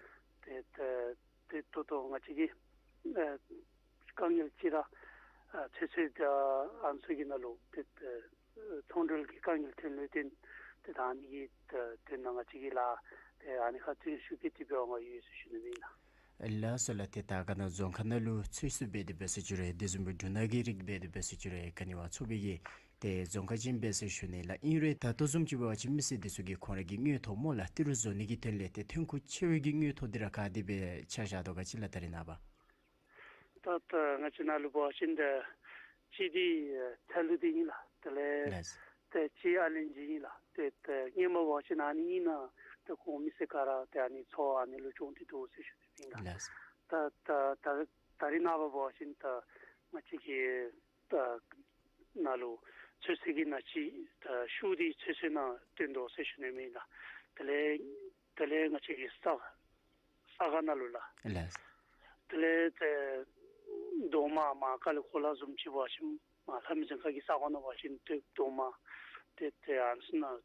ཏེ་ཏེ་ཏེ་ད་ལྟོ་ང་བཅས་ཀྱི་ཨ་དཀའ་ངལ་ཅིག་ར་ཨ་ཚོད་བསྲེ་དང་ཨ་ནི་ཚུ་གི་ནང་ལུ་ཏེ་ཨ་ཚོང་འབྲེལ་གྱི་དཀའ་ངལ་ཐོན་ལུགས་ཏེ་ཏེ་ད་ཨ་ནི་གི་ཏེ་ཏེ་ནང་ང་བཅས་ཀྱི་ལཱ་ཏེ་ཨ་ནི་ཁར་བརྩོན་ཤུགས་བསྐྱེད་དེ་འབད་བའི་ངང་ཡོད་ཟེར་ཞུ་ནི་ཨིན་ལགས། ལགས་སོ་ལགས། ཏེ་དར་དཀར་ན་རྫོང་ཁག་ནང་ལུ་ཚོད་བསྲེ་འབད་དེ་འབད་ཟེར་ཅི་རུང་དེ་བཟུམ་སྦེ་འབྲུ་སྣ་གི་རིགས་འབད་དེ་འབད་ཟེར་ཅི་རུང་ག་ནི་བ་ཚོང་པའི་གི་ཏེ་རྫོང་ཁག་ཅིག་ཨིན་པས་ཟེར་ཞུ་ནི་ལགས། ཨིན་རུང་ད་ལྟོ་བཟུམ་ཅིག་འབད་བ་ཅིན་མི་སེར་འདི་ཚུ་གིས་ཁོང་རའི་གི་དངུལ་ཐོག་མོ་ལགས་ཏི་རུ་བཟོ་ནི་གི་དོན་ལས་ཏེ་ཐོན་ཁུངས་ཆེ་བའི་གི་དངུལ་ཐོག་འདི་ར་ག་དེ་སྦེ་ཆ་བཞག་དོ་ག་ཅི་ལགས་ད་རེས་ནངས་པ། ད་ད་ང་བཅས་ནཱ་ལུ་འབད་བ་ཅིན་ད་གཅིག་འདི་ཚལ་ལུ་འདི་ཨིན་ལགས། དེ་ལས་ལགས། ད་གཅིག་ཨ་ལན་ཇི་ཨིན་ལགས། ཏེ་ད་ཧེ་མ་འབད་བ་ཅིན་ཨ་ནི་ཨིན་ན་ད་ཁོང་མི་སེར་ག་ར་ད་ཨ་ནི་ཚོང་ཨ་ནི་ལུ་སྦྱོང་སྟེ་འདུག་ཟེར་ཞུ་ནི་ཨིན་ལགས། ལགས། ད་ད་ད་ད་རིས་ནངས་པ་འབད་བ་ཅིན་ད་ང་བཅས་ཀྱི་ད་ནཱ་ལུ་ཚོད་བསྲེ་གི་ནང་ཅིག་ད་ཤུགས་འདི་ཚོད་བསྲེ་ནང་བཏོན་དོ་ཟེར་ཞུ་ནི་ཨིན་ལགས། དེ་ལས་དེ་ལས་ང་བཅས་ཀྱི་ས་ས་སྒོ་ནང་ལུ་ལགས། ལགས། དེ་ལས་ཏེ་རྡོག་མ་མར་ཁ་ལས་ཁོ་ལ་བཟུམ་ཅིག་འབད་བ་ཅིན་མར་ལྷ་མི་བྱང་ཁ་གི་ས་སྒོ་ནང་འབད་བ་ཅིན་ཏེ་རྡོག་མ་ཏེ་ཏེ་ཨ་ནི་ཚུ་ནང་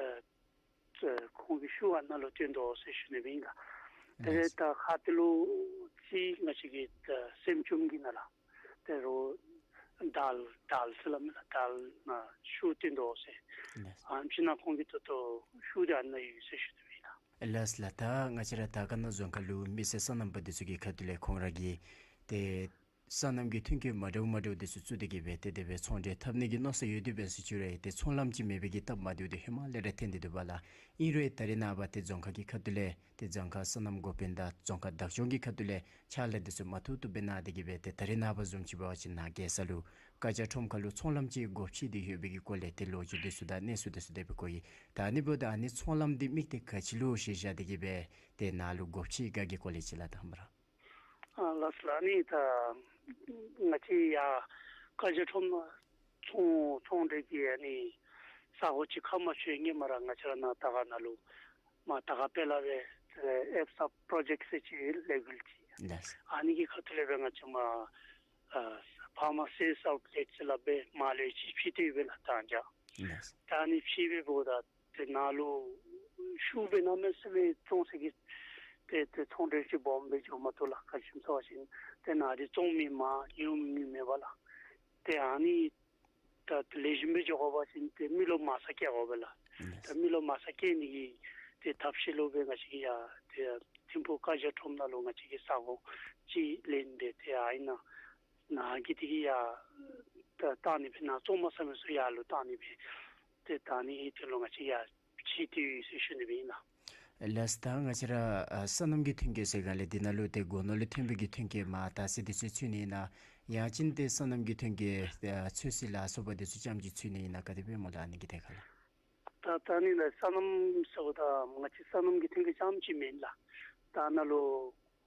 ཨེ་ཁོང་གི་ཤུགས་ཨ་ནཱ་ལུ་བཏོན་དོ་ཟེར་ཞུ་ནི་ཨིན་ལགས། དེ་ལས་ད་ཁ་ཐུག་ལུ་ཅིག་ང་བཅས་ཀྱི་ད་སེམས་བྱུང་གི་ནང་ལགས། ཏེ་རོགས་དལ་དལ་ཟེར་སླབ་མས་ལགས། དལ་ནང་ཤུགས་བཏོན་དོ་ཟེར། ལགས། ཨ་ནེམ་ཅིག་ནང་ཁོང་གིས་ད་ལྟོ་ཤུགས་འདི་ཨ་ནཱ་ཡོད་ཟེར་ཞུ་ནི་ཨིན་ལགས། ལགས་ལགས། ད་ང་བཅས་ར་དར་དཀར་ན་རྫོང་ཁག་ལུ་མི་སེར་སོ་ནམ་པ་འདི་ཚུ་གི་ཁ་ཐུག་ལས་ཁོང་ར་གིས་ཏེ་སོ་ནམ་གྱི་ཐོན་སྐྱེད་མ་འདྲཝ་མ་འདྲཝ་འདི་ཚུ་བཙུགས་ཏེ་གི་སྦེ་ཏེ་དེ་སྦེ་ཚོང་འབྲེལ་འཐབ་ནི་གི་མནོ་བསམ་ཡོད་དེ་འབད་ཟེར་ཞུ་རུང་ཏེ་ཚོང་ལམ་ཅིག་མེད་པའི་གི་སྟབས་མ་བདེཝ་འདི་ཧེ་མ་ལས་ར་ཐོན་ཏེ་འདུག་པ་ལགས། ཨིན་རུང་ད་རིས་ནངས་པ་ཏེ་རྫོང་ཁག་གི་ཁ་ཐུག་ལས་ཏེ་རྫོང་ཁག་སོ་ནམ་འགོ་དཔོན་དང་རྫོང་ཁག་བདག་སྐྱོང་གི་ཁ་ཐུག་ལས་ཕྱག་ལཱ་འདི་ཚུ་མ་ཐུབ་ཐུབ་སྦེ་གནང་སྟེ་གི་སྦེ་ཏེ་ད་རིས་ནངས་པ་བཟུམ་ཅིག་འབད་བ་ཅིན་ནཱ་རྒྱལ་ས་ལུ་བཀའ་རྒྱ་ཁྲོམ་ཁ་ལུ་ཚོང་ལམ་ཅིག་སྒོ་ཕྱེ་སྟེ་ཡོད་པའི་གི་སྐོར་ལས་ཏེ་ལོ་རྒྱུས་འདི་ཚུ་དང་གནས་ཚུལ་འདི་ཚུ་དེ་སྦེ་གོ་ཡི། ད་ཨ་ནི་འབདཝ་ད་ཨ་ནི་ཚོང་ལམ་འདི་དམིགས་ཏེ་ག་ཅི་ལུ་ཞིན་བཞག་སྟེ་གི་སྦེ་ཏེ་ནཱ་ལུ་སྒོ་ཕྱེ་ག་གི་སྐོར་ལས་ཅིག་ལགས་དང་པ་ར། ཨ་ལགས་ལགས། ཨ་ནི་ད་ང་བཅས་ཡར་བཀའ་རྒྱ་ཁྲོམ་ནང་ཚོང་ཚོང་འབྲེལ་གྱི་ཨ་ནི་ས་སྒོ་ཅིག་ཁ་མ་ཕྱེ་སྔོན་མ་ར་ང་བཅས་ར་ནཱ་དར་དཀར་ནང་ལུ་མར་དར་དཀར་དཔལ་ལ་སྦེ་ཨེབ་སབ་པྲོ་ཇེཀཊ་ཟེར་ཅིག་ལས་འགུལ་ཅིག། ལགས། ཨ་ནི་གི་ཁ་ཐུག་ལས་སྦེ་ང་བཅས་མར་ཨ་ཕར་མར་སེལསི་ཨའུཊ་ལེཊ་ཟེར་སླབ་སྦེ་མར་ལས་ཅིག་ཕྱེ་སྟེ་ཡོད་པས་ལགས་ད་ཅི། ལགས། ད་ཨ་ནི་ཕྱེ་སྦེ་འབདཝ་ད་ཏེ་ནཱ་ལུ་ཤུགས་སྦེ་གནམ་མེད་ས་མེད་བཙོང་ས་གི་ཏེ་ཏེ་ཚོང་འབྲེལ་ཅིག་སྦོམ་སྦེ་འགྱོ་མ་བཏུབ་ལགས། ག་ཅི་སྨོ་ཟེར་བ་ཅིན་ཏེ་ནཱ་འདི་བཙོང་མི་མང་ཡོད་མི་མེད་པས་ལགས། ཏེ་ཨ་ནི་ད་ལེགས་ཤོམ་སྦེ་འགྱོ་དགོ་པ་ཅིན་ཏེ་མི་རློབས་མ་རྩ་བཀལ་དགོ་པས་ལགས། ད་མི་རློབས་མ་རྩ་བཀལ་ནི་གི་ཏེ་ཐབས་ཤེས་ལུ་སྦེ་ང་བཅས་ཀྱིས་ཡར་ཏེ་ཐིམ་ཕུག་བཀའ་རྒྱ་ཁྲོམ་ནང་ལུ་ང་བཅས་ཀྱིས་ས་སྒོ་ཅིག་ལེན་སྦེ་ཏེ་ཨ་ནི་ནང་ནཱ་གི་འདི་གི་ཡར་ད་བཏང་ནི་སྦེ་ནཱ་བཙོང་མ་ཚུགས་མི་ཚུ་ཡར་ལུ་བཏང་ནི་སྦེ་ཏེ་ད་ཨ་ནི་འདི་ལུ་ང་བཅས་ཡར་ཕྱེ་སྟེ་ཡོད་ཟེར་ཞུ་ནི་སྦེ་ཨིན་ལགས། ལགས། ད་ང་བཅས་ར་ཨ་སོ་ནམ་གྱི་ཐོན་སྐྱེད་ཟེར་ག་ལས་འདི་ནང་ལུ་ཏེ་སྒོ་ནོར་ལས་ཐོན་པའི་གི་ཐོན་སྐྱེད་མར་དར་ཚིལ་འདི་ཚུ་ཚུད་ནི་ཨིན་ན་ཡང་ཅིན་ཏེ་སོ་ནམ་གྱི་ཐོན་སྐྱེད་ཨ་ཚོད་བསྲེ་ལ་སོགས་པ་འདི་ཚུ་རྐྱངམ་ཅིག་ཚུད་ནི་ཨིན་ན་ག་དེ་སྦེ་སྨོ་ལགས། ཨ་ནི་གི་ཐད་ཁར་ལགས། ད་ད་ཨ་ནི་ལགས་སོ་ནམ་ཟེརཝ་ད་ང་བཅས་སོ་ནམ་གྱི་ཐོན་སྐྱེད་རྐྱངམ་ཅིག་མེན་ལགས། ད་ནཱ་ལུ་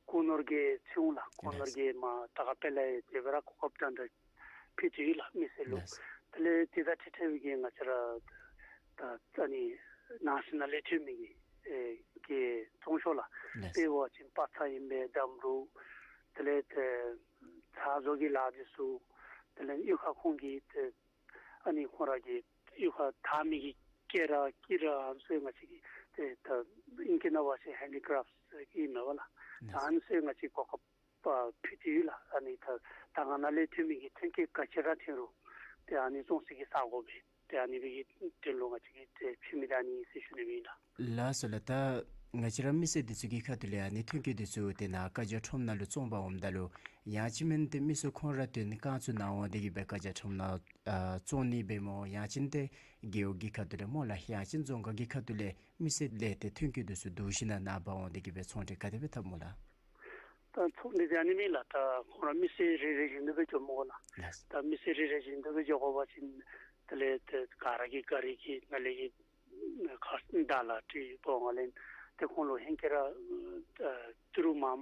གོ་ནོར་གྱི་ཚོང་ལགས། གོ་ནོར་གྱི་མར་དར་དཀར་དཔལ་ལ་དེ་སྦེ་ར་གོ་སྐབས་འདྲ་འདྲ་ཕུལ་ཏེ་ཡོད་ལགས་མི་སེར་ལུ། ལགས། དེ་ལས་དེ་དང་འཁྲིལ་འཁྲིལ་བའི་གི་ང་བཅས་ར་ད་ཨ་ནི་ནང་སེམས་ནང་ལས་ཐོན་མི་གི་ཨེ་གི་ཚོང་ཤོག་ལགས། ལགས། དཔེ་འབད་བ་ཅིན་པ་ཚྭ་ཨིན་པས་འདམ་རུད་དེ་ལས་ཏེ་ཚྭ་བཟོ་གི་ལཱ་འདི་ཚུ་དེ་ལས་གཡུས་ཁར་ཁོང་གིས་ཏེ་ཨ་ནི་ཁོང་ར་གི་གཡུས་ཁར་འཐག་མི་གི་སྐེ་རགས་དཀྱི་རགས་ཨ་ནི་ཚུ་ང་བཅས་ཀྱིས་ཏེ་ད་ཨིང་སྐད་ནང་འབད་བ་ཅིན་ཧེན་ཌི་ཀ་རེཕཊ་ཟེར་གྱི་མས་པ་ལགས། ད་ཨ་ནི་ཚུ་ང་བཅས་གོ་སྐབས་ཕུལ་ཏེ་ཡོད་ལགས། ཨ་ནི་ད་དར་དཀར་ནང་ལས་ཐོན་མི་གི་ཐོན་སྐྱེད་ག་ཅི་ར་ཐོན་རུང་ཏེ་ཨ་ནི་བཙོང་ས་གི་ས་སྒོ་སྦེ་ཏེ་ཨ་ནི་སྦེ་གི་དོན་ལུ་ང་བཅས་ཀྱིས་ཏེ་ཕུལ་མི་འདི་ཨ་ནི་ཨིན་ཟེར་ཞུ་ནི་ཨིན་ལགས། ལགས་སོ་ལགས། ད་ང་བཅས་ར་མི་སེར་འདི་ཚུ་གི་ཁ་ཐུག་ལས་ཨ་ནི་ཐོན་སྐྱེད་འདི་ཚུ་ཏེ་ནཱ་བཀའ་རྒྱ་ཁྲོམ་ནང་ལུ་བཙོང་པར་འོངམ་ད་ལུ་ཡང་ཅིན་མེན་ཏེ་མི་ཚུ་ཁོང་ར་ཏེ་ནི་རྐང་བཙུགས་ནཱ་འོང་སྟེ་གི་སྦེ་བཀའ་རྒྱ་ཁྲོམ་ནང་ཨ་བཙོང་ནི་སྦེ་སྨོ་ཡང་ཅིན་ཏེ་རྒེད་འོག་གི་ཁ་ཐུག་ལས་སྨོ་ལགས། ཡང་ཅིན་རྫོང་ཁག་གི་ཁ་ཐུག་ལས་མི་སེར་ལས་ཏེ་ཐོན་སྐྱེད་འདི་ཚུ་བསྡུ་ཞིན་ན་ནཱ་འབག་འོང་སྟེ་གི་སྦེ་ཚོང་འབྲེལ་ག་དེ་སྦེ་འཐབ་སྨོ་ལགས། ད་ཚོང་འདི་ཨ་ནི་མས་ལགས། ད་ཁོང་ར་མི་སེར་རེ་རེ་བཞིན་དུ་སྦེ་འགྱོཝ་སྨོ་ལགས། ལགས། ད་མི་སེར་རེ་རེ་བཞིན་དུ་སྦེ་འགྱོ་དགོ་པ་ཅིན་དེ་ལས་ཏེ་ག་ར་གིས་ག་ར་གི་ནང་ལས་ཀྱི་ཁ་བརྡ་ལག་སྤྲོད་དགོ་ནི་ལས་ཏེ་ཁོང་ལུ་ཧེང་སྐལ་ར་ཨ་ཏི་རུ་མངམ་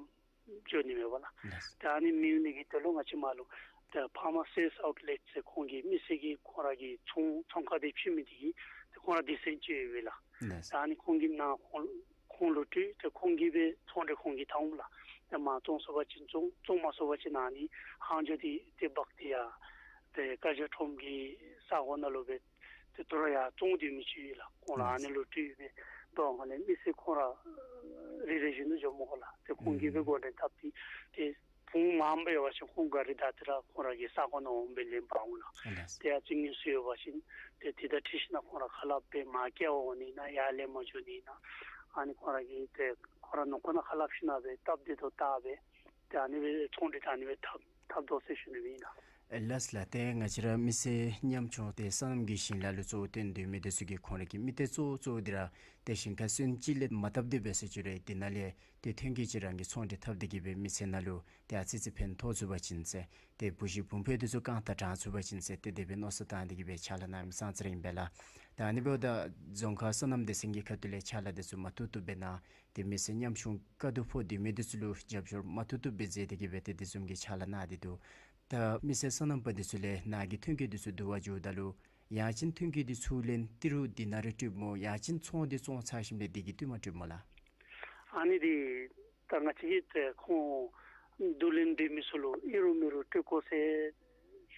འགྱོ་ནི་མས་པ་ལགས། ལགས། ད་ཨ་ནི་མེད་ནི་གི་དོན་ལུ་ང་བཅས་མར་ལུ་ད་ཕར་མར་སེལསི་ཨའུཊ་ལེཊ་ཟེར་ཁོང་གི་མི་སེར་གྱིས་ཁོང་ར་གི་ཚོང་ཚོང་ཁང་འདི་ཕྱེ་མི་འདི་གིས་ཏེ་ཁོང་ར་སྡེ་ཚན་ཅིག་ཡོད་པས་ལགས། ལགས། ད་ཨ་ནི་ཁོང་གི་ནང་ཁོང་ཁོང་ལུ་སྤྲོད་ཏེ་ཁོང་གིས་སྦེ་ཚོང་འབྲེལ་ཁོང་གིས་འཐབ་འོང་ལགས། ཏེ་མར་བཙོང་ཚུགས་པ་ཅིན་བཙོང་བཙོང་མ་ཚུགས་པ་ཅིན་ཨ་ནི་ཧང་ཇོ་འདི་ཏེ་འབག་སྟེ་ཡར་ཏེ་བཀའ་རྒྱ་ཁྲོམ་གྱི་ས་སྒོ་ནང་ལུ་སྦེ་ཏེ་དོ་རུང་ཡར་བཙོང་སྡོད་མི་ཅིག་ཡོད་ལགས། ཁོང་ར་ཨ་ནི་ལུ་སྤྲོད་སྦེ་འབག་འོང་ལས་མི་སེར་ཁོང་ར་རེ་རེ་བཞིན་དུ་འགྱོཝ་སྨོ་ལགས། ཏེ་ཁོང་གིས་སྦེ་འགོ་འདྲེན་འཐབ་སྟེ་ཏེ་ཁོང་མངམ་སྦེ་འབད་བ་ཅིན་ཁོང་གཱ་རི་བདའ་སྟེ་ར་ཁོང་ར་གི་ས་སྒོ་ནང་འོང་སྦེ་ལེན་འབག་འོང་ལགས། ལགས། ཏེ་ཨ་ཙི་དངོས་སུ་ཡོད་པ་ཅིན་ཏེ་དེ་དང་འཁྲིལ་ཞིན་ན་ཁོང་ར་ཁ་སླབ་སྦེ་མར་བསྐྱལ་འོང་ནི་ཨིན་ན་ཡར་ལེན་པར་འགྱོ་ནི་ཨིན་ན་ཨ་ནི་ཁོང་ར་གིས་ཏེ་ཁོང་ར་ནང་ཁོག་ནང་ཁ་སླབ་ཞིན་ན་སྦེ་སྟབས་བདེ་ཏོག་ཏོ་སྦེ་ཏེ་ཨ་ནི་སྦེ་ཚོང་འབྲེལ་ད་ཨ་ནི་སྦེ་འཐབ་འཐབ་དོ་ཟེར་ཞུ་ནི་ཨིན་ལགས། ལགས་ལགས། ཏེ་ང་བཅས་ར་མི་སེར་ཉམ་ཆུང་ཏེ་སོ་ནམ་གྱི་ཞིང་ལཱ་ལུ་གཙོ་བོ་བཏོན་སྡོད་མི་འདི་ཚུ་གིས་ཁོང་ར་གི་མི་སྡེ་གཙོ་བོ་གཙོ་བོ་འདི་ར་ཏེ་ཞིང་ཁ་སོན་ཅིག་ལས་མ་བཏབ་སྟེ་འབད་ཟེར་ཞུ་རུང་དེ་ནང་ལས་ཏེ་ཐོན་སྐྱེད་ཅིག་རང་གིས་ཚོང་འབྲེལ་འཐབ་སྟེ་གིས་སྦེ་མི་ཚེ་ནང་ལུ་ཏེ་ཨ་ཙི་ཙི་ཕན་ཐོགས་ཚུགས་པ་ཅིན་ཟེར། ཏེ་བུ་གཞི་བུམོ་འདི་ཚུ་རྐང་ཐང་དྲང་ཚུགས་པ་ཅིན་ཟེར་ཏེ་དེ་སྦེ་མནོ་བསམ་བཏང་སྟེ་གིས་སྦེ་ཕྱག་ལཱ་གནང་མི་ཙང་ཙ་ར་ཨིན་པས་ལགས། ད་ཨ་ནི་འབདཝ་ད་རྫོང་ཁག་སོ་ནམ་སྡེ་ཚན་གྱི་ཁ་ཐུག་ལས་ཕྱག་ལཱ་འདི་ཚུ་མ་ཐུབ་ཐུབ་སྦེ་གནང་། ཏེ་མི་སེར་ཉམ་ཆུང་དཀའ་སྡུག་ཕོག་སྡོད་མི་འདི་ཚུ་ལུ་རྒྱབ་སྐྱོར་མ་ཐུབ་ཐུབ་སྦེ་མཛད་དེ་གིས་སྦེ་ཏེ་དེ་བཟུམ་གྱི་ཕྱག་ལཱ་གནང་སྟེ་འདུག། ད་མི་སེར་སོ་ནམ་པ་འདི་ཚུ་ལས་ནཱ་གི་ཐོན་སྐྱེད་འདི་ཚུ་བསྡུ་བར་འགྱོཝ་ད་ལུ་ཡང་ཅིན་ཐོན་སྐྱེད་འདི་ཚུར་ལེན་ཏི་རུ་དེ་ནང་ར་སྤྲོདཔ་སྨོ། ཡང་ཅིན་ཚོང་འདི་བཙོང་ཚར་ཞིནམ་ལས་དེ་གི་བསྟུད་མར་སྤྲོདཔ་སྨོ་ལགས། ཨ་ནི་འདི་ད་ང་བཅས་ཀྱིས་ཏེ་ཁོང་བསྡུ་ལེན་འབད་མི་ཚུ་ལུ་ཨིན་རུང་མིན་རུང་སྤྲོད་དགོ་ཟེར་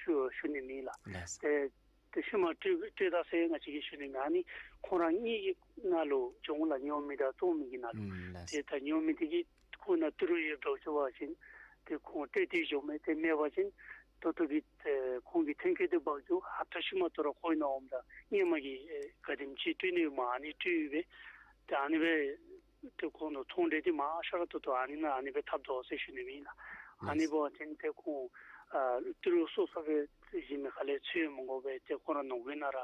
ཞུ་ཞུ་ནི་མེད་ལགས། ལགས། ཏེ་ཏེ་ཤུལ་མ་སྤྲོད་སྤྲོད་ད་ཟེར་ང་བཅས་ཀྱིས་ཞུ་ནི་མེད། ཨ་ནི་ཁོང་ར་གཉིས་ཀྱི་ནང་ལུ་འགྱོ་འོང་ལགས། ཉོ་མི་དང་བཙོང་མི་གི་ནང་ལུ། ཨུམ་ལགས། ཏེ་ད་ཉོ་མི་འདི་གིས་ཁོང་ནང་ཏི་རུ་ཡོདཔ་འདྲཝ་ཅིག་འབད་བ་ཅིན་ཏེ་ཁོང་སྤྲོད་དེ་འགྱོཝ་མས། ཏེ་མེད་པ་ཅིན་ད་ལྟོ་གི་ཏེ་ཁོང་གི་ཐོན་སྐྱེད་འདི་འབག་འགྱོ། ཧབ་ཏ་ཤུལ་མ་ད་རུང་ཁོང་ནང་འོངམ་ད་སྔོན་མ་གི་ཨེ་ག་དེམ་ཅིག་སྤྲོད་ནི་ཡོདཔ་མས་ཨ་ནི་སྤྲོད་སྦེ་ཏེ་ཨ་ནི་སྦེ་ཏེ་ཁོང་ནང་ཚོང་འབྲེལ་འདི་མང་ཤོས་ར་ད་ལྟོ་ཨ་ནི་ནང་ཨ་ནི་སྦེ་འཐབ་དོ་ཟེར་ཞུ་ནི་མེན་ན། ཨ་ནི་ལགས། འབད་བ་ཅིན་ཏེ་ཁོང་ཨ་ཏི་རུ་སོ་སོ་སྦེ་གཞན་མི་ཁ་ལས་འཚོལ་མི་དགོ་པར་ཏེ་ཁོང་ར་ནང་འཁོད་ནང་ར་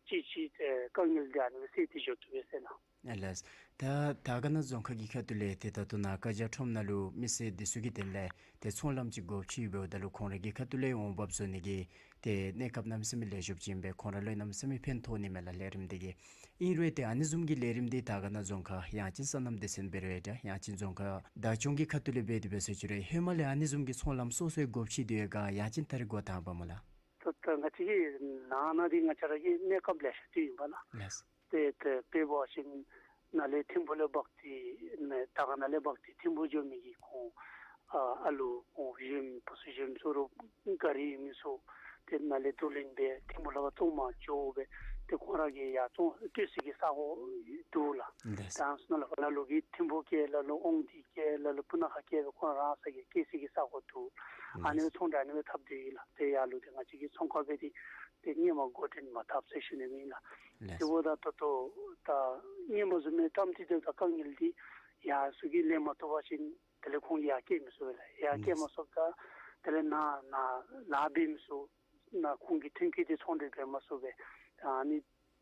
ཅིག་ཅིག་ཏེ་དཀའ་ངལ་འདི་ཨ་ནི་སྦེ་སེལ་ཏེ་འགྱོ་བཏུབ་པས་ཟེར་ན། ཨ་ལགས། ད་དར་དཀར་ན་རྫོང་ཁག་གི་ཁ་ཐུག་ལས་ཏེ་ད་ལྟོ་ནཱ་བཀའ་རྒྱ་ཁྲོམ་ནང་ལུ་མི་སེར་འདི་ཚུ་གི་དོན་ལས་ཏེ་ཚོང་ལམ་ཅིག་དགོཔ་ཅིག་འབདཝ་ད་ལུ་ཁོང་ར་གི་ཁ་ཐུག་ལས་འོང་འབབ་བཟོ་ནི་གི་ཏེ་གནས་སྐབས་གནམ་མེད་ས་མེད་ལེགས་ཤོམ་ཅིག་ཨིན་པས། ཁོང་ར་ལུ་གནམ་མེད་ས་མེད་ཕན་ཐོགས་ནི་མས་ལགས་ལས་རིམ་འདི་གིས། ཨིན་རུང་ཏེ་ཨ་ནི་བཟུམ་གྱི་ལས་རིམ་འདི་དར་དཀར་ན་རྫོང་ཁག་ཡང་ཅིན་སོ་ནམ་སྡེ་ཚན་འབད་རུང་ཡང་ཅིན་རྫོང་ཁག་བདག་སྐྱོང་གི་ཁ་ཐུག་ལས་འབད་དེ་འབད་ཟེར་ཞུ་རུང་ཧེ་མ་ལས་ཨ་ནི་བཟུམ་གྱི་ཚོང་ལམ་སོ་སོའི་དགོཔ་ཅིག་འདུག་ག་ཡང་ཅིན་ད་རེས་འགོ་དང་པ་སྨོ་ལགས། ད་ད་ང་བཅས་ཀྱི་ནང་ན་འདི་ང་བཅས་ར་གི་གནས་སྐབས་ལེ་ཤ་ཅིག་ཨིན་པས་ལགས། ལགས། ཏེ་ཏེ་དཔེ་འབད་བ་ཅིན་ནཱ་ལས་ཐིམ་ཕུ་ལས་འབག་སྟེ་ནཱ་དར་དཀར་ན་ལས་འབག་སྟེ་ཐིམ་ཕུ་འགྱོ་མི་གི་ཁོང་ཨ་ཨ་ལུ་ཁོང་གཞོནམ་བུ་ཚ་གཞོནམ་ཚུ་རུང་ག་ར་ཡོད་མི་ཚུ་ཏེ་ནཱ་ལས་བསྡུ་ལེན་འབད་ཐིམ་ཕུ་ལས་ཕར་བཙོང་མར་འགྱོ་སྦེ་ཏེ་ཁོང་ར་གི་ཡར་བཙོང་སྤྲོད་ས་གི་ས་གོ་འདུག་ལགས། ལགས། ད་ཨ་ནཱ་ལས་ཕར་ལ་ལུ་གིས་ཐིམ་ཕུ་བསྐྱལ་ལ་ལུ་དབང་འདུས་བསྐྱལ་ལ་ལུ་སྤུ་ན་ཁ་བསྐྱལ་སྦེ་ཁོང་ར་རང་ས་གི་སྤྲོད་ས་གི་ས་གོ་འདུག། ཨ་ནི་ལགས། ཚོང་འདི་ཨ་ནི་སྦེ་འཐབ་སྟེ་ཡོད་ལགས། ཏེ་ཡར་ལུ་ཏེ་ང་བཅས་ཀྱིས་ཚོང་ཁང་འབད་དེ་ཏེ་སྔོན་མ་འགོ་འདྲེན་མ་འཐབ་ཟེར་ཞུ་ནི་མེན་ལགས། ལགས། དེ་འབདཝ་ད་ད་ལྟོ་ད་སྔོན་མ་བཟུམ་མའི་བཀྲམ་སྟེ་སྡོདཔ་ད་དཀའ་ངལ་འདི་ཡར་ཚུ་གིས་ལེན་མ་བཏུབ་པ་ཅིན་དེ་ལས་ཁོང་ཡར་བསྐྱལ་མི་ཚུགས་པས་ལགས། ཡར་བསྐྱལ་མ་ཚུགསཔ་ད་དེ་ལས་ནཱ་ནཱ་ལཱ་འབད་མི་ཚུགས། ནཱ་ཁོང་གི་ཐོན་སྐྱེད་འདི་ཚོང་འབྲེལ་འབད་མ་ཚུགས་པས། ཨ་ནི་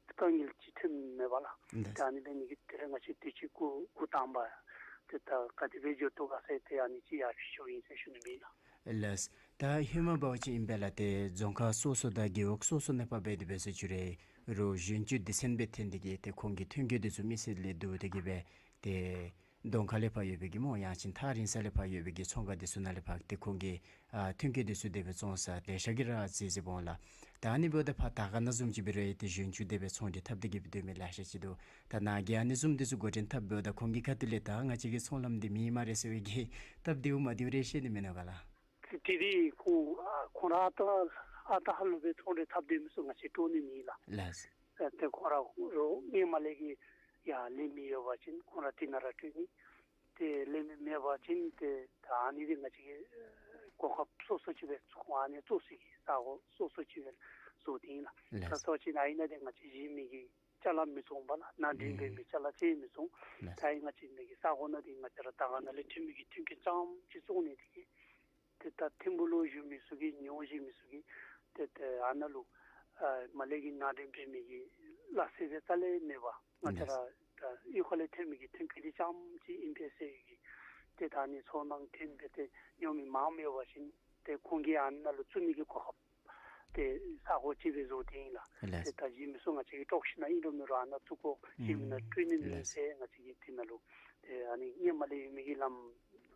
དཀའ་ངལ་ཅིག་ཐོན་མས་པ་ལགས། ད་ཨ་ནི་འབད་ནི་གིས་དེ་ལས་ང་བཅས་དུས་ཅི་འགོ་འགོ་དང་པ་ཏེ་ད་ག་དེ་སྦེ་འགྱོ་དོ་ག་ཟེར་ཏེ་ཨ་ནི་ཅིག་ཡར་ཞུ་ཞུཝ་ཨིན་ཟེར་ཞུ་ནི་མེན་ལགས། ལགས། ད་ཧེ་མ་འབད་བ་ཅིན་ཨིན་པས་ལགས། ཏེ་རྫོང་ཁག་སོ་སོ་དང་རྒེད་འོག་སོ་སོ་ནང་ཕར་འབད་དེ་འབད་ཟེར་ཞུ་རུང་གཞོན་སྐྱེས་སྡེ་ཚན་སྦེ་འཐོན་ཏེ་གིས་ཏེ་ཁོང་གི་ཐོན་སྐྱེད་འདི་ཚུ་མི་སེར་ལས་བསྡུ་སྟེ་གིས་སྦེ་ཏེ་གདོང་ཁ་ལས་ཕར་ཡོད་པའི་གི་སྨོ་ཡང་ཅིན་ཐག་རིང་ས་ལས་ཕར་ཡོད་པའི་གི་ཚོང་ཁང་འདི་ཚུ་ནང་ལས་ཕར་ཏེ་ཁོང་གི་ཨ་ཐོན་སྐྱེད་འདི་ཚུ་དེ་སྦེ་བཙོང་ས་ལེ་ཤ་གིས་ར་གཟིགས་གཟིགསཔ་འོང་ལགས། ད་ཨ་ནི་འབདཝ་ད་ཕར་དར་དཀར་ན་བཟུམ་ཅིག་འབད་རུང་ཏེ་གཞོན་སྐྱེས་དེ་སྦེ་ཚོང་འབྲེལ་འཐབ་སྟེ་གིས་སྡོད་མི་ལེ་ཤ་ཅིག་འདུག། ད་ནཱ་གིས་ཨ་ནི་བཟུམ་འདི་ཚུ་འགོ་འདྲེན་འཐབ་འབདཝ་ད་ཁོང་གི་ཁ་ཐུག་ལས་ད་ང་བཅས་ཀྱི་ཚོང་ལམ་འདི་མེད་སྨ་རེ་ཟེར་བའི་གི་སྟབས་བདེཝ་མ་བདེཝ་རེ་ཤེས་ནི་མིན་ནུག་ག་ལགས། དེ་དེ་ཁོང་ཨ་ཁོང་ར་ཨ་རྟག་ཨ་རྟག་ཧ་ལུགས་སྦེ་ཚོང་འབྲེལ་འཐབ་སྡོད་མི་ཚུ་ང་བཅས་དཀྲོག་ནི་མེད་ལགས། ལགས། ཨ་ཏེ་ཁོང་ར་རོགས་སྔོན་མ་ལས་ཀྱི་ཡར་ལེན་མི་ཡོད་པ་ཅིན་ཁོང་ར་དེ་ནང་ར་སྤྲོད་ནི། ཏེ་ལེན་མི་མེད་པ་ཅིན་ཏེ་ད་ཨ་ནི་འདི་ང་བཅས་ཀྱིས་ཨ་གོ་སྐབས་སོ་སོ་ཅིག་སྦེ་ཁོང་ཨ་ནི་བཙོང་ས་གི་ས་གོ་སོ་སོ་ཅིག་སྦེ་བཟོ་སྟེ་ཨིན་ལགས། ལགས། ད་གསུངས་པ་ཅིན་ཨ་ནི་ནང་འདི་ང་བཅས་གཞན་མི་གི་ཅ་ལ་མི་བཙོང་པ་ལགས། ནང་འདྲེན་འབད་མི་ཅ་ལ་ཅིག་མི་བཙོང་། ལགས། ད་ཨ་ནི་ང་བཅས་མི་གི་ས་གོ་ནང་འདི་ང་བཅས་ར་དར་དཀར་ན་ལས་ཐོན་མི་གི་ཐོན་སྐྱེད་རྐྱངམ་ཅིག་བཙོང་ནི་དེ་གིས་ཏེ་ད་ཐིམ་ཕུ་ལུ་བཞུགས་མི་ཚུ་གིས་ཉོ་བཞུགས་མི་ཚུ་གིས་ཏེ་ཏེ་ཨ་ནཱ་ལུ་ཨ་མར་ལས་ཀྱི་ནང་འདྲེན་འབད་མི་གི་སླ་བསྲེ་སྦེ་རྩ་ལས་མེད་པར་ང་བཅས་ར་ད་གཡུས་ཁ་ལས་ཐོན་མི་གི་ཐོན་སྐྱེད་འདི་རྐྱངམ་ཅིག་ཨིན་པས་ཟེར་གི་ཏེ་ད་ཨ་ནི་ཚོང་ནང་འཐོན་སྦེ་ཏེ་ཉོ་མི་མངམ་ཡོད་པ་ཅིན་ཏེ་ཁོང་གིས་ཨ་ནཱ་ལུ་བཙུགས་ནི་གི་གོ་སྐབས་ཏེ་ས་གོ་ཅིག་སྦེ་བཟོ་སྟེ་ཨིན་ལགས། ལགས། ཏེ་ད་གཞན་མི་ཚུ་ང་བཅས་ཀྱིས་དཀྲོགས་ཞིན་ན་ཨིན་རུང་མེན་རུང་ཨ་ནཱ་བཙུགས་དགོ། གཞན་མི་ནང་སྤྲོད་ནི་མེད་ཟེར་ང་བཅས་ཀྱིས་དེ་ནང་ལུ་ཏེ་ཨ་ནི་སྔོན་མ་ལས་ཡོད་མི་གི་ལམ་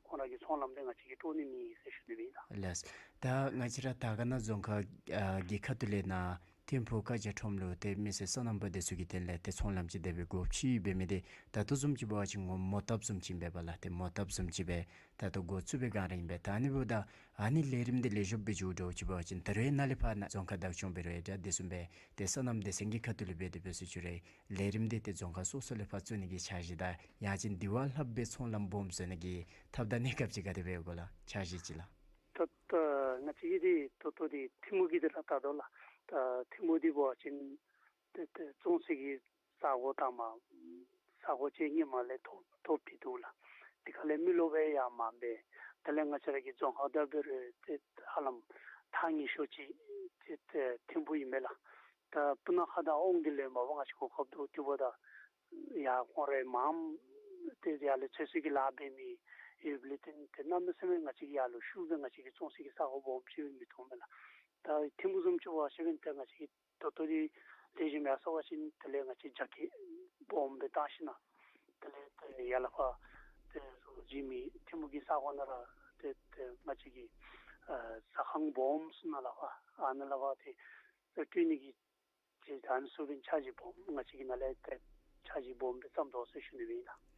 ཁོང་ར་གི་ཚོང་ལམ་འདི་ང་བཅས་ཀྱིས་དཀྲོག་ནི་མེད་ཟེར་ཞུ་ནི་མེན་ན། ལགས། ད་ང་བཅས་ར་དར་དཀར་ན་རྫོང་ཁག་ཨ་གི་ཁ་ཐུག་ལས་ནཱ་ཐིམ་ཕུ་ཀ་རྒྱ་ཁྲོམ་ལུ་ཏེ་མི་སེར་སོ་ནམ་པ་འདི་ཚུ་གི་དོན་ལས་ཏེ་ཚོང་ལམ་ཅིག་དེ་སྦེ་དགོཔ་ཅིག་འབད་མི་འདི་ད་ལྟོ་བཟུམ་ཅིག་འབད་བ་ཅིན་ངོ་མ་མོ་བཏབ་བཟུམ་ཅིག་ཨིན་པས་པ་ལགས། ཏེ་མོ་བཏབ་བཟུམ་ཅིག་སྦེ་ད་ལྟོ་འགོ་བཙུགས་པའི་སྒང་ར་ཨིན་པས། ད་ཨ་ནི་འབདཝ་ད་ཨ་ནི་ལས་རིམ་འདི་ལེགས་ཤོམ་སྦེ་འགྱོ་འགྱོཝ་ཅིག་འབད་བ་ཅིན་ད་རེས་ནཱ་ལས་ཕར་ནཱ་རྫོང་ཁག་བདག་སྐྱོང་འབད་རུང་ཡང་འདྲ་དེ་བཟུམ་སྦེ་ཏེ་སོ་ནམ་སྡེ་ཚན་གྱི་ཁ་ཐུག་ལས་འབད་དེ་འབད་ཟེར་ཞུ་རུང་ལས་རིམ་འདི་ཏེ་རྫོང་ཁག་སོ་སོ་ལས་ཕར་བཙུགས་ནི་གི་འཆར་གཞི་དང་ཡང་ཅིན་དེ་བ་ལྷགཔ་སྦེ་ཚོང་ལམ་སྦོམ་བཟོ་ནི་གི་ཐབས་དང་གནས་སྐབས་ཅིག་ག་དེ་སྦེ་ཡོད་ག་ལགས། འཆར་གཞི་ཅིག་ལགས། ད་ལྟོ་ང་བཅས་ཀྱི་འདི་ད་ལྟོ་འདི་ཐིམ་ཕུ་གི་འདི་ར་ད་ལྟོ་ལགས། ད་ཐིམ་ཕུ་འདི་འབད་བ་ཅིན་ཏེ་ཏེ་བཙོང་ས་གི་ས་གོ་དང་མ་ས་གོ་ཅིག་སྔོན་མ་ལས་ཐོབ་ཐོབ་སྟེ་འདུག་ལགས། དེ་ཁ་ལས་མི་རློབས་པའི་ཡང་མངམ་སྦེ་དེ་ལས་ང་བཅས་ར་གི་རྫོང་ཁག་ད་འབད་རུང་ཏེ་ཧ་ལམ་ ཐག་ཉེ་ཤོས་ཅིག་ཏེ་ཏེ་ཐིམ་ཕུག་ཨིན་མས་ལགས། ད་སྤུ་ན་ཁ་དང་དབང་འདུས་ལས་མར་ང་བཅས་གོ་སྐབས་འདུག། དེ་འབདཝ་ད་ཡར་ཁོང་རའི་མངམ་ཏེ་ཡར་ལས་ཚོད་བསྲེ་གི་ལཱ་འབད་མི་ཡོདཔ་ལས་བརྟེན་ཏེ་གནམ་མེད་ས་མེད་ང་བཅས་ཀྱིས་ཡར་ལུ་ཤུགས་སྦེ་ང་བཅས་ཀྱིས་བཙོང་སའི་གི་ས་གོ་སྦོམ་ཅིག་མི་མཐོང་མས་ལགས། ད་ཐིམ་ཕུག་བཟུམ་ཅིག་འབད་བ་ཅིན་ཏེ་ང་བཅས་ཀྱིས་ད་ལྟོ་འདི་ལེགས་ཤོམ་ཡར་སོང་པ་ཅིན་དེ་ལས་ང་བཅས་རྒྱ་སྐྱེད་སྦོམ་སྦེ་བཏང་ཞིནམ་དེ་ལས་ཏེ་ཡར་ལས་ཕར་ཏེ་རོགས་བྱིན་མི་ཐིམ་ཕུག་གི་ས་གོ་ནང་ར་ཏེ་ཏེ་ང་བཅས་ཀྱིས་ཨ་ཟ་ཁང་སྦོམ་ཚུ་ནང་ལས་ཕར་ཨ་ནཱ་ལས་ཕར་ཏེ་ཏེ་སྤྲོད་ནི་གི་ཏེ་ད་ཨ་ནི་ཚུ་འབདན་འཆར་གཞི་སྦོམ་ང་བཅས་ཀྱིས་ནཱ་ལས་ཏེ་འཆར་གཞི་སྦོམ་སྦེ་བརྩམས་དོ་ཟེར་ཞུ་ནི་ཨིན་ལགས།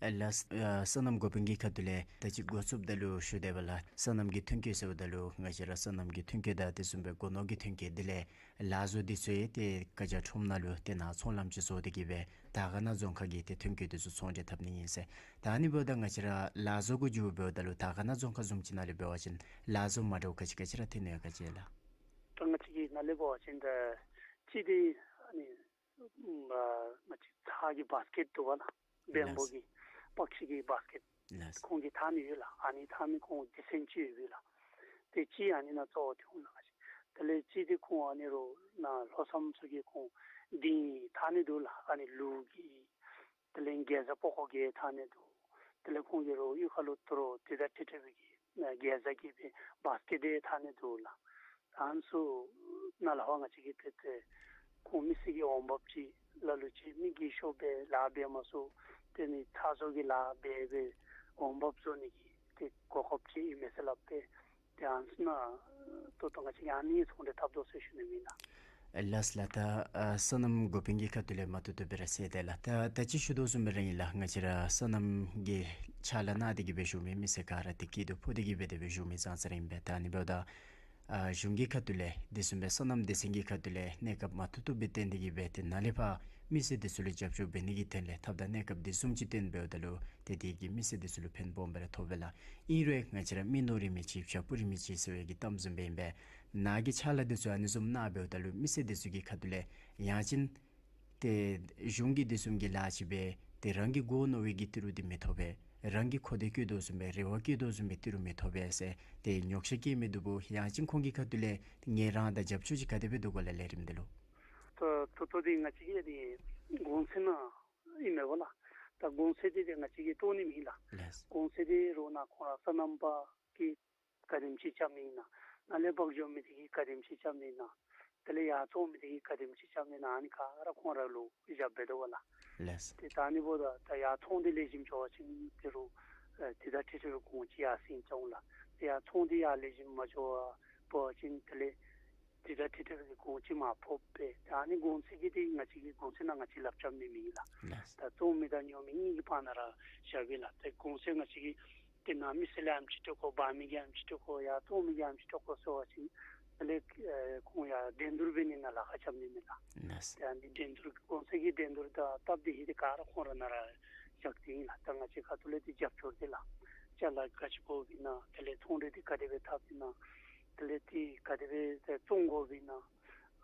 ཨ་ལགས། ཨ་སོ་ནམ་འགོ་དཔོན་གྱི་ཁ་ཐུག་ལས་ད་ཅི་འགོ་བཙུགསཔ་ད་ལུ་ཞུ་དེས་པ་ལགས། སོ་ནམ་གྱི་ཐོན་སྐྱེད་ཟེརཝ་ད་ལུ་ང་བཅས་ར་སོ་ནམ་གྱི་ཐོན་སྐྱེད་དང་དེ་བཟུམ་སྦེ་སྒོ་ནོར་གྱི་ཐོན་སྐྱེད་དེ་ལས་ལ་བཟོ་འདི་ཚུ་ཡང་ཏེ་བཀའ་རྒྱ་ཁྲོམ་ནང་ལུ་ཏེ་ནཱ་ཚོང་ལམ་ཅིག་བཟོ་སྟེ་གིས་སྦེ་དར་དཀར་ན་རྫོང་ཁག་གི་ཏེ་ཐོན་སྐྱེད་འདི་ཚུ་ཚོང་འབྲེལ་འཐབ་ནི་ཨིན་ཟེར། ད་ཨ་ནི་འབདཝ་ད་ང་བཅས་ར་ལ་བཟོ་གུ་འགྱོ་འབདཝ་ད་ལུ་དར་དཀར་ན་རྫོང་ཁག་བཟུམ་ཅིག་ནང་ལས་འབད་བ་ཅིན་ལ་བཟོ་མ་འདྲཝ་ག་ཅི་ག་ཅི་ར་ཐོན་ནུག་ག་ཅི་ལགས། ད་ང་བཅས་ཀྱི་ནཱ་ལས་འབད་བ་ཅིན་ད་ཅི་ཏེ་ཨ་ནི་ཨ་ང་བཅས་ཚྭ་གི་བཱས་ཀེཊ་འདུག་པ་ལགས། བེམ་བུ་ལགས། གི་པག་ཤིང་གི་བཱས་ཀེཊ་ལགས། ཁོང་གིས་འཐག་ནི་ཡོད་ལགས། ཨ་ནི་འཐག་མི་ཁོང་སྡེ་ཚན་ཅིག་ཡོད་པས་ལགས། ཏེ་ཅིག་ཨ་ནི་ནང་བཙུགས་ཏེ་འོང་ལགས། དེ་ལས་ཅིག་ཏེ་ཁོང་ཨ་ནི་རོགས་ནཱ་ལྷོ་མཚམས་ཚུ་གི་ཁོང་གདིང་འཐག་ནི་འདུག་ལགས། ཨ་ནི་ལུག་གི་དེ་ལས་གེ་ཛ་པགས་ཀོ་གི་འཐག་ནི་འདུག། དེ་ལས་ཁོང་གིས་རོགས་གཡུས་ཁ་ལུ་ཏེ་རོགས་དེ་དང་འཁྲིལ་འཁྲིལ་བའི་གི་གེ་ཛ་གི་སྦེ་བཱས་ཀེཊ་འདི་འཐག་ནི་འདུག་ལགས། ཨ་ནི་ཚུ་ནང་ལས་ཕར་ང་བཅས་ཀྱིས་ཏེ་ཏེ་ཁོང་མི་སེར་གྱི་འོང་འབབ་ཅིག་ལ་ལུ་ཅིག་མི་རྒས་ཤོས་སྦེ་ལཱ་འབད་མ་ཚུགས། དེ་ནི་ཚྭ་བཟོ་གི་ལཱ་འབད་སྦེ་འོང་འབབ་བཟོ་ནི་གི་ཏེ་གོ་སྐབས་ཅིག་ཨིན་མས་ཟེར་སླབ་སྟེ་ཏེ་ཨ་ནི་ཚུ་ནང་ད་ལྟོ་ང་བཅས་ཨ་ནི་ཚོང་འབྲེལ་འཐབ་དོ་ཟེར་ཞུ་ནི་ཨིན་ལགས། ལགས་ལགས། ད་ཨ་སོ་ནམ་འགོ་དཔོན་གྱི་ཁ་ཐུག་ལས་མ་ཐུབ་ཐུབ་སྦེ་ར་ཟེར་དེས་ལགས། ད་ད་ཅི་ཞུ་དོ་བཟུམ་སྦེ་ར་ཨིན་ལགས། ང་བཅས་ར་སོ་ནམ་གྱི་ཕྱག་ལཱ་གནང་སྟེ་གིས་སྦེ་བཞུགས་མི་མི་སེར་ག་ར་ཏེ་སྐྱིད་སྡུག་ཕོག་སྟེ་གིས་སྦེ་དེ་སྦེ་བཞུགས་མི་ཙང་ཙ་ར་ཨིན་པས། ད་ཨ་ནི་འབདཝ་ད་ཨ་གཞུང་གི་ཁ་ཐུག་ལས་དེ་བཟུམ་སྦེ་སོ་ནམ་སྡེ་ཚན་གྱི་ཁ་ཐུག་ལས་གནས་སྐབས་མ་ཐུབ་ཐུབ་སྦེ་བརྟེན་ཏེ་གིས་སྦེ་ཏེ་ནཱ་ལས་ཕར་མི་སེར་འདི་ཚུ་ལུ་རྒྱབ་སྐྱོར་འབད་ནི་གི་དོན་ལས་ཐབས་དང་གནས་སྐབས་འདི་བཟུམ་ཅིག་བཏོན་འབདཝ་ད་ལུ་ཏེ་དེ་གིས་མི་སེར་འདི་ཚུ་ལུ་ཕན་སྦོམ་སྦེ་ར་ཐོགས་པས་ལགས། ཨིན་རུང་ང་བཅས་ར་མི་ནོར་རིན་མེད་ཅིག་བྱ་སྤུ་རིན་མེད་ཅིག་ཟེར་བའི་གི་གཏམ་བཟུམ་སྦེ་ཨིན་པས། ནཱ་གི་ཕྱག་ལཱ་འདི་ཚུ་ཨ་ནི་བཟུམ་གནང་འབདཝ་ད་ལུ་མི་སེར་འདི་ཚུ་གི་ཁ་ཐུག་ལས་ཡང་ཅིན་ཏེ་གཞུང་གི་དེ་བཟུམ་གྱི་ལཱ་ཅིག་འབད་དེ་རང་གི་མགུ་མནོ་བའི་གི་ཏི་རུ་འདི་མི་ཐོབ་པས། རང་གི་ཁོག་འདི་སྐྱིད་དོ་བཟུམ་སྦེ་རེ་བ་སྐྱིད་དོ་བཟུམ་སྦེ་ཏི་རུ་མི་ཐོབ་པས་ཟེར་ཏེ་ཉོགས་བཤད་བཀོད་མི་འདུག་གོ། ཡང་ཅིན་ཁོང་གི་ཁ་ཐུག་ལས་ངལ་རངས་དང་རྒྱབ་སྐྱོར་ཅིག་ག་དེ་སྦེ་འདུག་གོ་ལགས་ལས་རིམ་འདི་ལུ། ད་ད་ལྟོ་འདི་ང་བཅས་ཀྱི་འདི་གོང་ཚད་ནང་ཨིན་མས་པ་ལགས། ད་གོང་ཚད་འདི་ཏེ་ང་བཅས་ཀྱིས་བཏོན་ནི་མེན་ལགས། ལགས། གོང་ཚད་འདི་རོགས་ནཱ་ཁོང་ར་སོ་ནམ་པ་གིས་ག་དེམ་ཅིག་རྐྱབ་ནི་ཨིན་ན། ནཱ་ལས་འབག་འགྱོ་མི་འདི་གིས་ག་དེམ་ཅིག་རྐྱབ་ནི་ཨིན་ན། དེ་ལས་ཡར་བཙོང་མི་འདི་གིས་ག་དེམ་ཅིག་རྐྱབ་ནི་ཨིན་ན། ཨ་ནི་ག་ར་ཁོང་ར་ལུ་བཞག་སྦེ་འདུག་པ་ལགས། ལགས། ཏེ་ད་ཨ་ནི་འབདཝ་ད་ད་ཡར་ཚོང་འདི་ལེགས་ཤོམ་འགྱོ་བ་ཅིན་ཏི་རུ་ཨེ་དེ་དང་འཁྲིལ་འཁྲིལ་བའི་གོང་ཅིག་ཡར་སེང་འགྱོ་འོང་ལགས། ཏེ་ཡར་ཚོང་འདི་ཡར་ལེགས་ཤོམ་མ་འགྱོ་བ་འབད་བ་ཅིན་དེ་ལས་དེ་དང་འཁྲིལ་འཁྲིལ་བའི་གོང་ཅིག་མ་ཕོག་པས། ད་ཨ་ནི་གོང་ཚད་ཀྱི་འདི་ང་བཅས་ཀྱིས་གོང་ཚད་ནང་ང་བཅས་ལགཔ་རྐྱབ་ནི་མེན་ལགས། ལགས། ད་བཙོང་མི་དང་ཉོ་མི་གཉིས་ཀྱི་བར་ན་ར་བཞག་པས་ལགས། ཏེ་གོང་ཚད་ང་བཅས་ཀྱིས་ཏེ་ནཱ་མི་སེར་ལུ་ཨེམ་ཅིག་སྤྲོད་དགོ། འབག་མི་གིས་ཨེམ་ཅིག་སྤྲོད་དགོ། ཡར་བཙོང་མི་གིས་ཨེམ་ཅིག་སྤྲོད་དགོ་ཟེར་བ་ཅིན་དེ་ལས་ཨེ་ཁོང་ཡར་འགྲན་བསྡུར་འབད་ནི་ནང་ལཱ་ཁག་རྐྱབ་ནི་མས་ལགས། ལགས། ཏེ་ཨ་ནི་འགྲན་བསྡུར་གོང་ཚད་ཀྱི་འགྲན་བསྡུར་དང་སྟབས་བདེ་ཧིང་འདི་ག་ར་ཁོང་ར་ནཱ་ར་བཞག་སྟེ་ཨིན་ལགས། ད་ང་བཅས་ཁ་ཐུག་ལས་ཏེ་རྒྱབ་སྐྱོར་འདི་ལགས། ཅ་ལ་ག་ཅི་དགོཔ་ཨིན་ན། དེ་ལས་ཚོང་འབྲེལ་འདི་ག་དེ་སྦེ་འཐབ་ཨིན་ན། དེ་ལས་ཏེ་ག་དེ་སྦེ་ཏེ་བཙོང་དགོཔ་ཨིན་ན།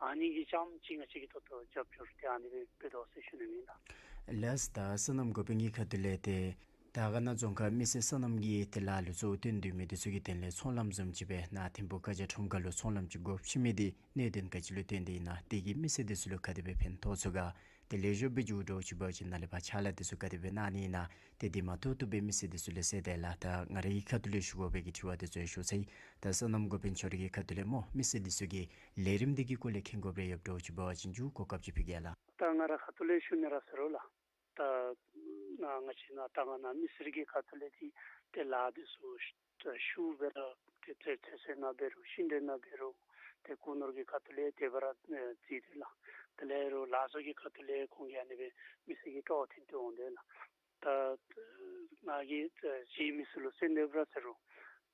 ཨ་ནི་གི་རྐྱངམ་ཅིག་ང་བཅས་ཀྱིས་ད་ལྟོ་རྒྱབ་སྐྱོར་འདི་ཨ་ནི་སྦེ་འབད་དོ་ཟེར་ཞུ་ནི་ཨིན་ལགས། ལགས། ད་སོ་ནམ་འགོ་དཔོན་གྱི་ཁ་ཐུག་ལས་ཏེ་དར་དཀར་ན་རྫོང་ཁག་མི་སེར་སོ་ནམ་གྱི་ཏེ་ལཱ་ལུ་གཙོ་བོ་བཏོན་སྡོད་མི་འདི་ཚུ་གི་དོན་ལས་ཚོང་ལམ་བཟུམ་ཅིག་སྦེ་ནཱ་ཐིམ་ཕུག་བཀའ་རྒྱ་ཁྲོམ་ཁ་ལུ་ཚོང་ལམ་ཅིག་སྒོ་ཕྱེ་མི་འདི་གནད་དོན་ག་ཅི་ལུ་བརྟེན་ཏེ་ཨིན་ན། དེ་གིས་མི་སེར་འདི་ཚུ་ལུ་ག་དེ་སྦེ་ཕན་ཐོགས་ཚུགས་ག། ཏེ་ལེགས་ཤོམ་སྦེ་འགྱོ་འགྱོཝ་ཅིག་འབད་བ་ཅིན་ནཱ་ལས་ཕར་ཕྱག་ལཱ་འདི་ཚུ་ག་དེ་སྦེ་གནང་ནི་ཨིན་ན། ཏེ་འདི་མ་ཐུབ་ཐུབ་སྦེ་མི་སེར་འདི་ཚུ་ལུ་ཟེར་དེས་ལགས། ད་ང་རའི་ཁ་ཐུག་ལས་ཞུ་དགོ་པའི་གི་དྲི་བ་འདི་ཚུ་ཡང་ཞུ་ཚར་ཡི། ད་སོ་ནམ་འགོ་དཔོན་ཁྱོད་རའི་གི་ཁ་ཐུག་ལས་སྨོ་མི་སེར་འདི་ཚུ་གིས་ལས་རིམ་འདི་གི་སྐོར་ལས་མཁྱེན་དགོཔ་རེ་ཡོདཔ་འདྲཝ་ཅིག་འབད་བ་ཅིན་མཇུག་གོ་སྐབས་ཅིག་ཕུལ་གེ་ལགས། ད་ང་རའི་ཁ་ཐུག་ལས་ཞུ་ནི་ར་ཟེར་རུང་ལགས། ད་ང་བཅས་ནཱ་ད་ང་ནཱ་མི་སེར་གྱི་ཁ་ཐུག་ལས་འདི་ཏེ་ལཱ་འདི་ཚུ་ཤུགས་སྦེ་ར་ཏེ་ཚོད་ཚོད་བསྲེ་ནང་འབད་རུང་ཤིང་འབྲས་ནང་འབད་རུང་ཏེ་སྒོ་ནོར་གྱི་ཁ་ཐུག་ལས་དེ་སྦེ་ར་ཨེ་བརྩི་སྟེ་ལགས། དེ་ལས་རོགས་ལ་བཟོ་གི་ཁ་ཐུག་ལས་ཁོང་གིས་ཨ་ནི་སྦེ་མི་སེར་གྱི་སྤྲོ་བ་ཐོན་ཏེ་འོང་དེས་ལགས། ད་ང་གིས་ཨེ་གཞན་མི་ཚུ་ལུ་གསོལ་འདེབས་ར་ཟེར་རུང་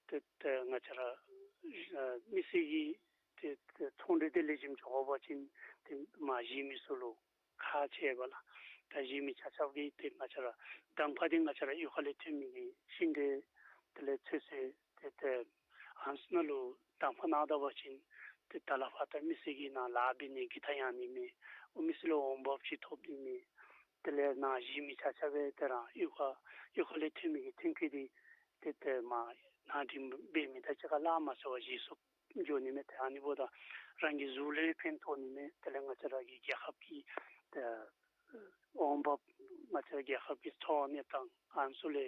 ཏེ་ཏེ་ང་བཅས་ར་ཨེ་མི་སེར་གྱི་ཏེ་ཏེ་ཚོང་འབྲེལ་འདི་ལེགས་ཤོམ་འགྱོ་དགོ་པ་ཅིན་ཏེ་མ་གཞན་མི་ཚུ་ལུ་ཁག་ཆེ་བས་ལགས། ད་གཞན་མི་ཆ་ཁྱབ་ཀྱིས་ཏེ་ང་བཅས་ར་གདམ་ཁ་འདི་ང་བཅས་ར་གཡུས་ཁ་ལས་ཐོན་མི་གི་ཤིང་འབྲས་དེ་ལས་ཚོད་བསྲེ་ཏེ་ཏེ་ཨ་ནི་ཚུ་ནང་ལུ་གདམ་ཁ་གནང་ད་པ་ཅིན་ཏེ་ད་ལས་ཕར་ད་མི་སེར་གྱིས་ནཱ་ལཱ་འབད་ནི་གི་ད་ཡང་ནི་མེད། ཨོ་མི་སེར་ལུ་འོང་འབབ་ཅིག་ཐོབ་ནི་མེད། དེ་ལས་ནཱ་གཞན་མི་ཆ་ཁྱབ་སྦེ་ཏེ་རང་གཡུས་ཁ་གཡུས་ཁ་ལས་ཐོན་མི་གི་ཐོན་སྐྱེད་འདི་ཏེ་ཏེ་མ་ནཱ་འདི་འབད་མི་དང་གཅིག་ཁར་ལཱ་མ་འཚོལ་བར་བཞེས་སོང་ འགྱོ་ནི་མས། ཏེ་ཨ་ནི་འབདཝ་ད་རང་གི་གཟུགས་ལུ་ཕན་ཐོགས་ནི་མས། དེ་ལས་ང་བཅས་ར་གི་རྒྱལ་ཁབ་ཀྱི་ཏེ་འོང་འབབ་ང་བཅས་ར་རྒྱལ་ཁབ་ཀྱི་འཚོ་བ་གནས་སྟངས་ཨ་ནི་ཚུ་ལུ་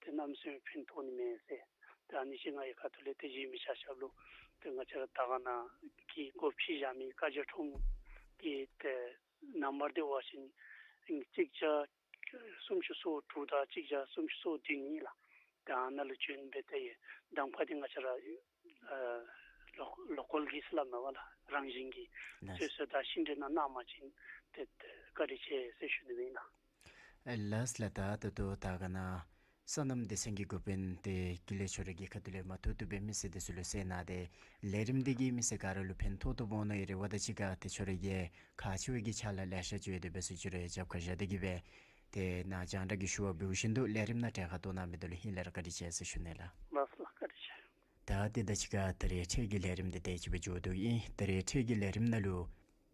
ཏེ་གནམ་མེད་ས་མེད་ཕན་ཐོགས་ནི་མས་ཟེར། ཏེ་ཨ་ནི་ཅིག་ང་གི་ཁ་ཐུག་ལས་ཏེ་གཞན་མི་ཆ་ཁྱབ་ལུ་ཏེ་ང་བཅས་ར་དར་དཀར་ན་གི་སྒོ་ཕྱེ་བཞག་མི་བཀའ་རྒྱ་ཁྲོམ་གྱི་ཏེ་ནམ་བར་དེ་འབད་བ་ཅིན་གཅིག་བརྒྱ་སུམ་ཅུ་སོ་དྲུག་དང་གཅིག་བརྒྱ་སུམ་ཅུ་སོ་བདུན་ཨིན་ལགས། ཏེ་ཨ་ནཱ་ལུ་བྱོན་སྦེ་ཏེ་གདམ་ཁ་འདི་ང་བཅས་ར་ཨ་ལོ་ལོ་ཀཱལ་གྱི་ཟེར་སླབ་མས་པ་ལགས། རང་བཞིན་གྱི་ལགས། ཚོད་བསྲེ་དང་ཤིང་འབྲས་ནང་གནང་བ་ཅིན་ཏེ་ཏེ་བཀའ་དྲིན་ཆེ་ཟེར་ཞུ་ནི་ཨིན་ལགས། ཨེ་ལགས་ལགས། ད་ད་ལྟོ་དར་དཀར་ན་སོ་ནམ་སྡེ་ཚན་གྱི་འགོ་དཔོན་ཏེ་ཀུན་ལེགས་ཁྱོད་ར་གི་ཁ་ཐུག་ལས་མ་ཐུག་ཐུག་སྦེ་མི་སེར་འདི་ཚུ་ལུ་གསན་གནང་སྟེ་ལས་རིམ་འདི་གིས་མི་སེར་ག་ར་ལུ་ཕན་ཐོགས་ཐོགསཔ་འོང་མནོ་བའི་རེ་བ་དང་གཅིག་ཁར་ཏེ་ཁྱོད་ར་གིས་ཁག་ཆེ་བའི་གི་ཕྱག་ལཱ་ལེ་ཤ་འགྱོ་སྟེ་འབད་ཟེར་ཞུ་རེ་རྒྱབ་ཁར་བཞག་སྟེ་གིས་སྦེ་ཏེ་ནཱ་རྒྱང་བསྒྲགས་ཀྱི་ཞུ་བ་འབདཝ་བཞིན་དུ་ལས་རིམ་ནང་གྲལ་ཁར་གཏོགས་གནང་མི་འདི་ལུ་ཧིང་ལས་ར་བཀའ་དྲིན་ཆེ་ཟེར་ཞུ་ནི་ལགས། ལགས་ལགས། བཀའ་དྲིན་ཆེ། ད་ཏེ་ད་ཅི་ཁར་ད་རེས་འཕྲལ་གྱི་ལས་རིམ་འདི་དེ་ཅིག་སྦེ་མཇུག་བསྡུཝ་ཨིན། ད་རེས་འཕྲལ་གྱི་ལས་རིམ་ནང་ལུ་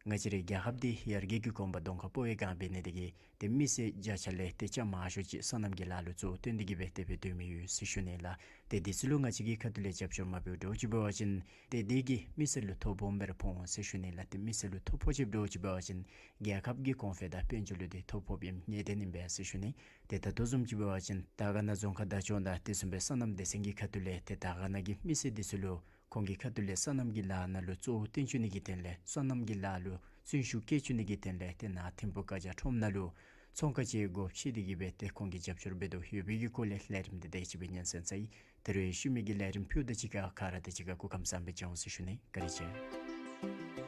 ང་བཅས་རའི་རྒྱལ་ཁབ་འདི་ཡར་རྒྱས་ཀྱི་གོམ་པ་གདོང་ཁར་སྤོ་བའི་སྒང་འབད་ནི་དེ་གིས་ཏེ་མི་སེར་བརྒྱ་ཆ་ལས་ཏེ་བརྒྱ་མང་ཤོས་ཅིག་སོ་ནམ་གྱི་ལཱ་ལུ་གཙོ་བོ་བཏོན་ཏེ་གིས་སྦེ་ཏེ་སྦེ་སྡོད་མི་ཡོད་ཟེར་ཞུ་ནི་ལགས། ཏེ་འདི་ཚུ་ལུ་ང་བཅས་ཀྱི་ཁ་ཐུག་ལས་རྒྱབ་སྐྱོར་མ་འབདཝ་འདྲཝ་ཅིག་འབད་བ་ཅིན་ཏེ་འདི་གིས་མི་སེར་ལུ་ཐོ་ཕོགཔ་སྦེ་ར་ཕོག་འོང་ཟེར་ཞུ་ནི་ལགས། ཏེ་མི་སེར་ལུ་ཐོ་ཕོག་ཅིག་འདྲཝ་ཅིག་འབད་བ་ཅིན་རྒྱལ་ཁབ་ཀྱི་གོང་འཕེལ་དང་དཔལ་འབྱོར་ལུ་ཏེ་ཐོ་ཕོགཔ་ཨིནམ་ངེས་བདེན་ཨིན་པས་ཟེར་ཞུ་ནི། ཏེ་ད་ལྟོ་བཟུམ་ཅིག་འབད་བ་ཅིན་དར་དཀར་ན་རྫོང་ཁག་བདག་སྐྱོང་དང་དེ་བཟུམ་སྦེ་སོ་ནམ་སྡེ་ཚན་གྱི་ཁ་ཐུག་ལས་ཏེ་དར་དཀར་ན་གི་མི་སེར་འདི་ཚུ་ལུ་ཁོང་གི་ཁ་ཐུག་ལས་སོ་ནམ་གྱི་ལཱ་ནང་ལུ་གཙོ་བོ་བཏོན་བཅུག་ནི་གི་དོན་ལས་སོ་ནམ་གྱི་ལཱ་ལུ་བརྩོན་ཤུགས་བསྐྱེད་བཅུག་ནི་གི་དོན་ལས་ཏེ་ནཱ་ཐིམ་ཕུག་བཀའ་རྒྱ་ཁྲོམ་ནང་ལུ་ཚོང་ཁང་ཅིག་སྒོ་ཕྱེ་སྟེ་གིས་སྦེ་ཏེ་ཁོང་གིས་རྒྱབ་སྐྱོར་འབད་དོ་ཡོད་པའི་གི་སྐོར་ལས་ལས་རིམ་འདི་དེ་ཅིག་སྦེ་སྙན་གསན་ཚར་ཡི། ད་རེས་ཞུ་མི་གི་ལས་རིམ་ཕུལཝ་ད་གཅིག་ཁར་ག་ར་དང་གཅིག་ཁར་སྐུ་ཁམས་བཟང་པོ་སྦེ་བྱོན་ཟེར་ཞུ་ནི། བཀའ་དྲིན་ཆེ།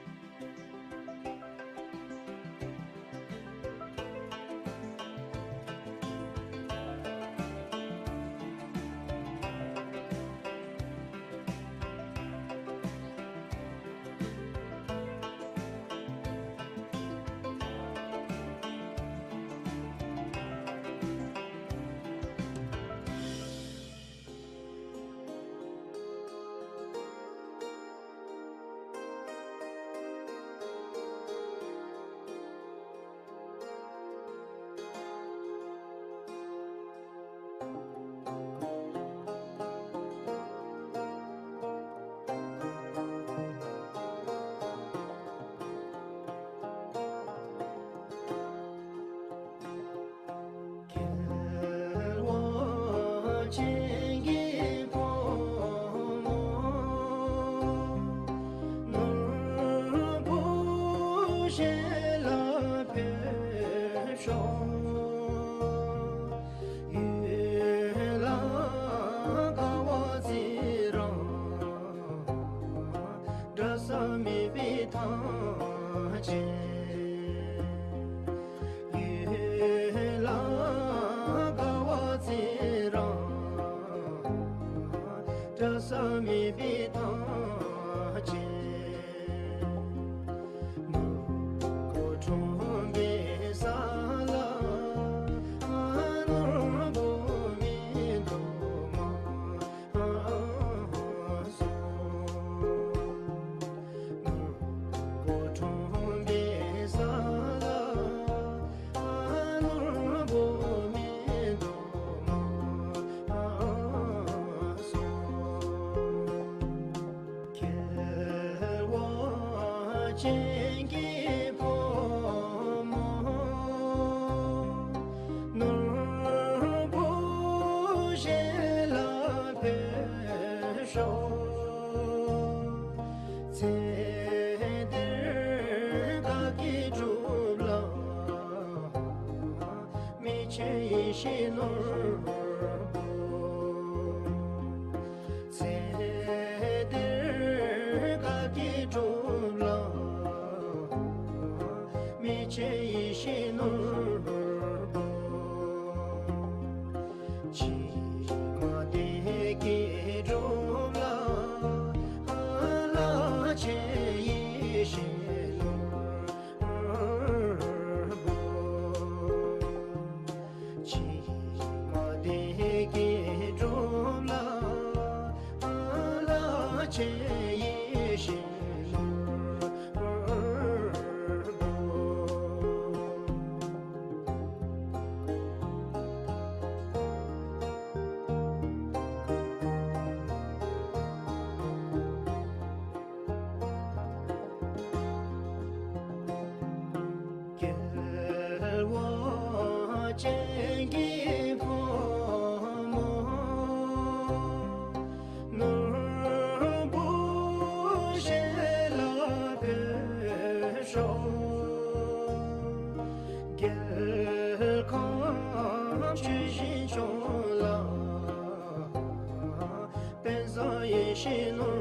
ཡིད་བཞིན་ནོར་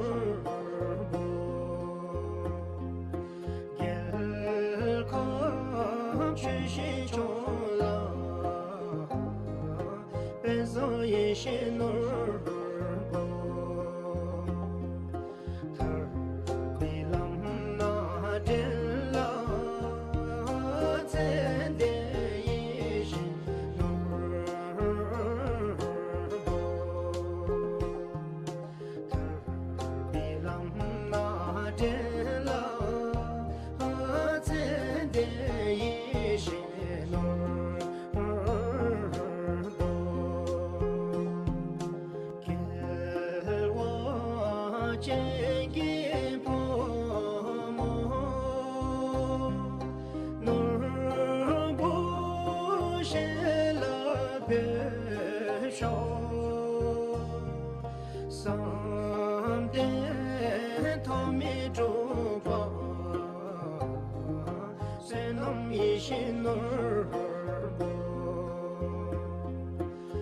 བུ། རྒྱལ་ཁམས་ཆོས་བཞིན་སྐྱོང་ལ། དཔལ་བཟང་ཡིད་བཞིན་ནོར་བུ། ཐར་པའི་ལམ་སྣ་འདྲེན་ལ། ཚེ་འདིར་ཡིད་བཞིན་ནོར་བུ། ཐར་པའི་ལམ་སྣ་འདྲེན་ལ། ཚེ་འདིར་ཡིད་བཞིན་ནོར་བུ། སྐྱེ་བ་ཅན་གྱི་ཕོ་མོ། ནོར་བུ་ཞལ་ལ་ཕེབས་ཤོག། བསམ་དོན་ཐོགས་མེད་འགྲུབ་པ། བསོད་ནམས་ཡིད་བཞིན་ནོར་བུ།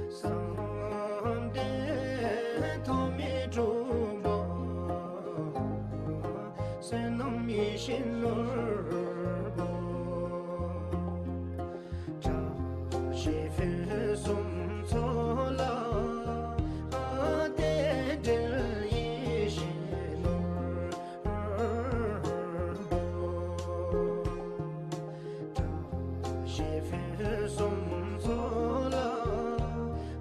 བསམ་དོན་ཐོགས་མེད་འགྲུབ་པ། བསོད་ནམས་ཡིད་བཞིན་ནོར་བུ། བཀྲ་ཤིས་ཕུན་སུམ་ཚོགས་ལ་རྟེན་འབྲེལ་ཡིད་བཞིན་ནོར་བུ། བཀྲ་ཤིས་ཕུན་སུམ་ཚོགས་ལ་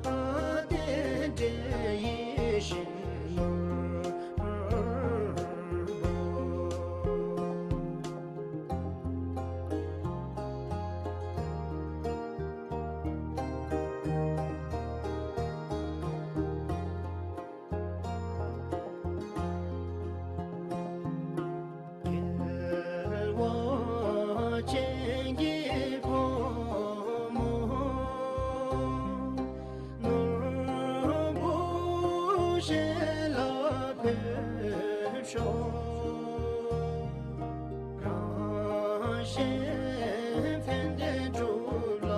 རྟེན་འབྲེལ་ཡིད་བཞིན་ནོར་བུ། སྐྱེ་བ་ཅན་གྱི་ཕོ་མོ། ནོར་བུ་ཞལ་ལ་ཕེབས་ཤོག། རང་གཞན་ཕན་བདེ་འགྲུབ་ལ།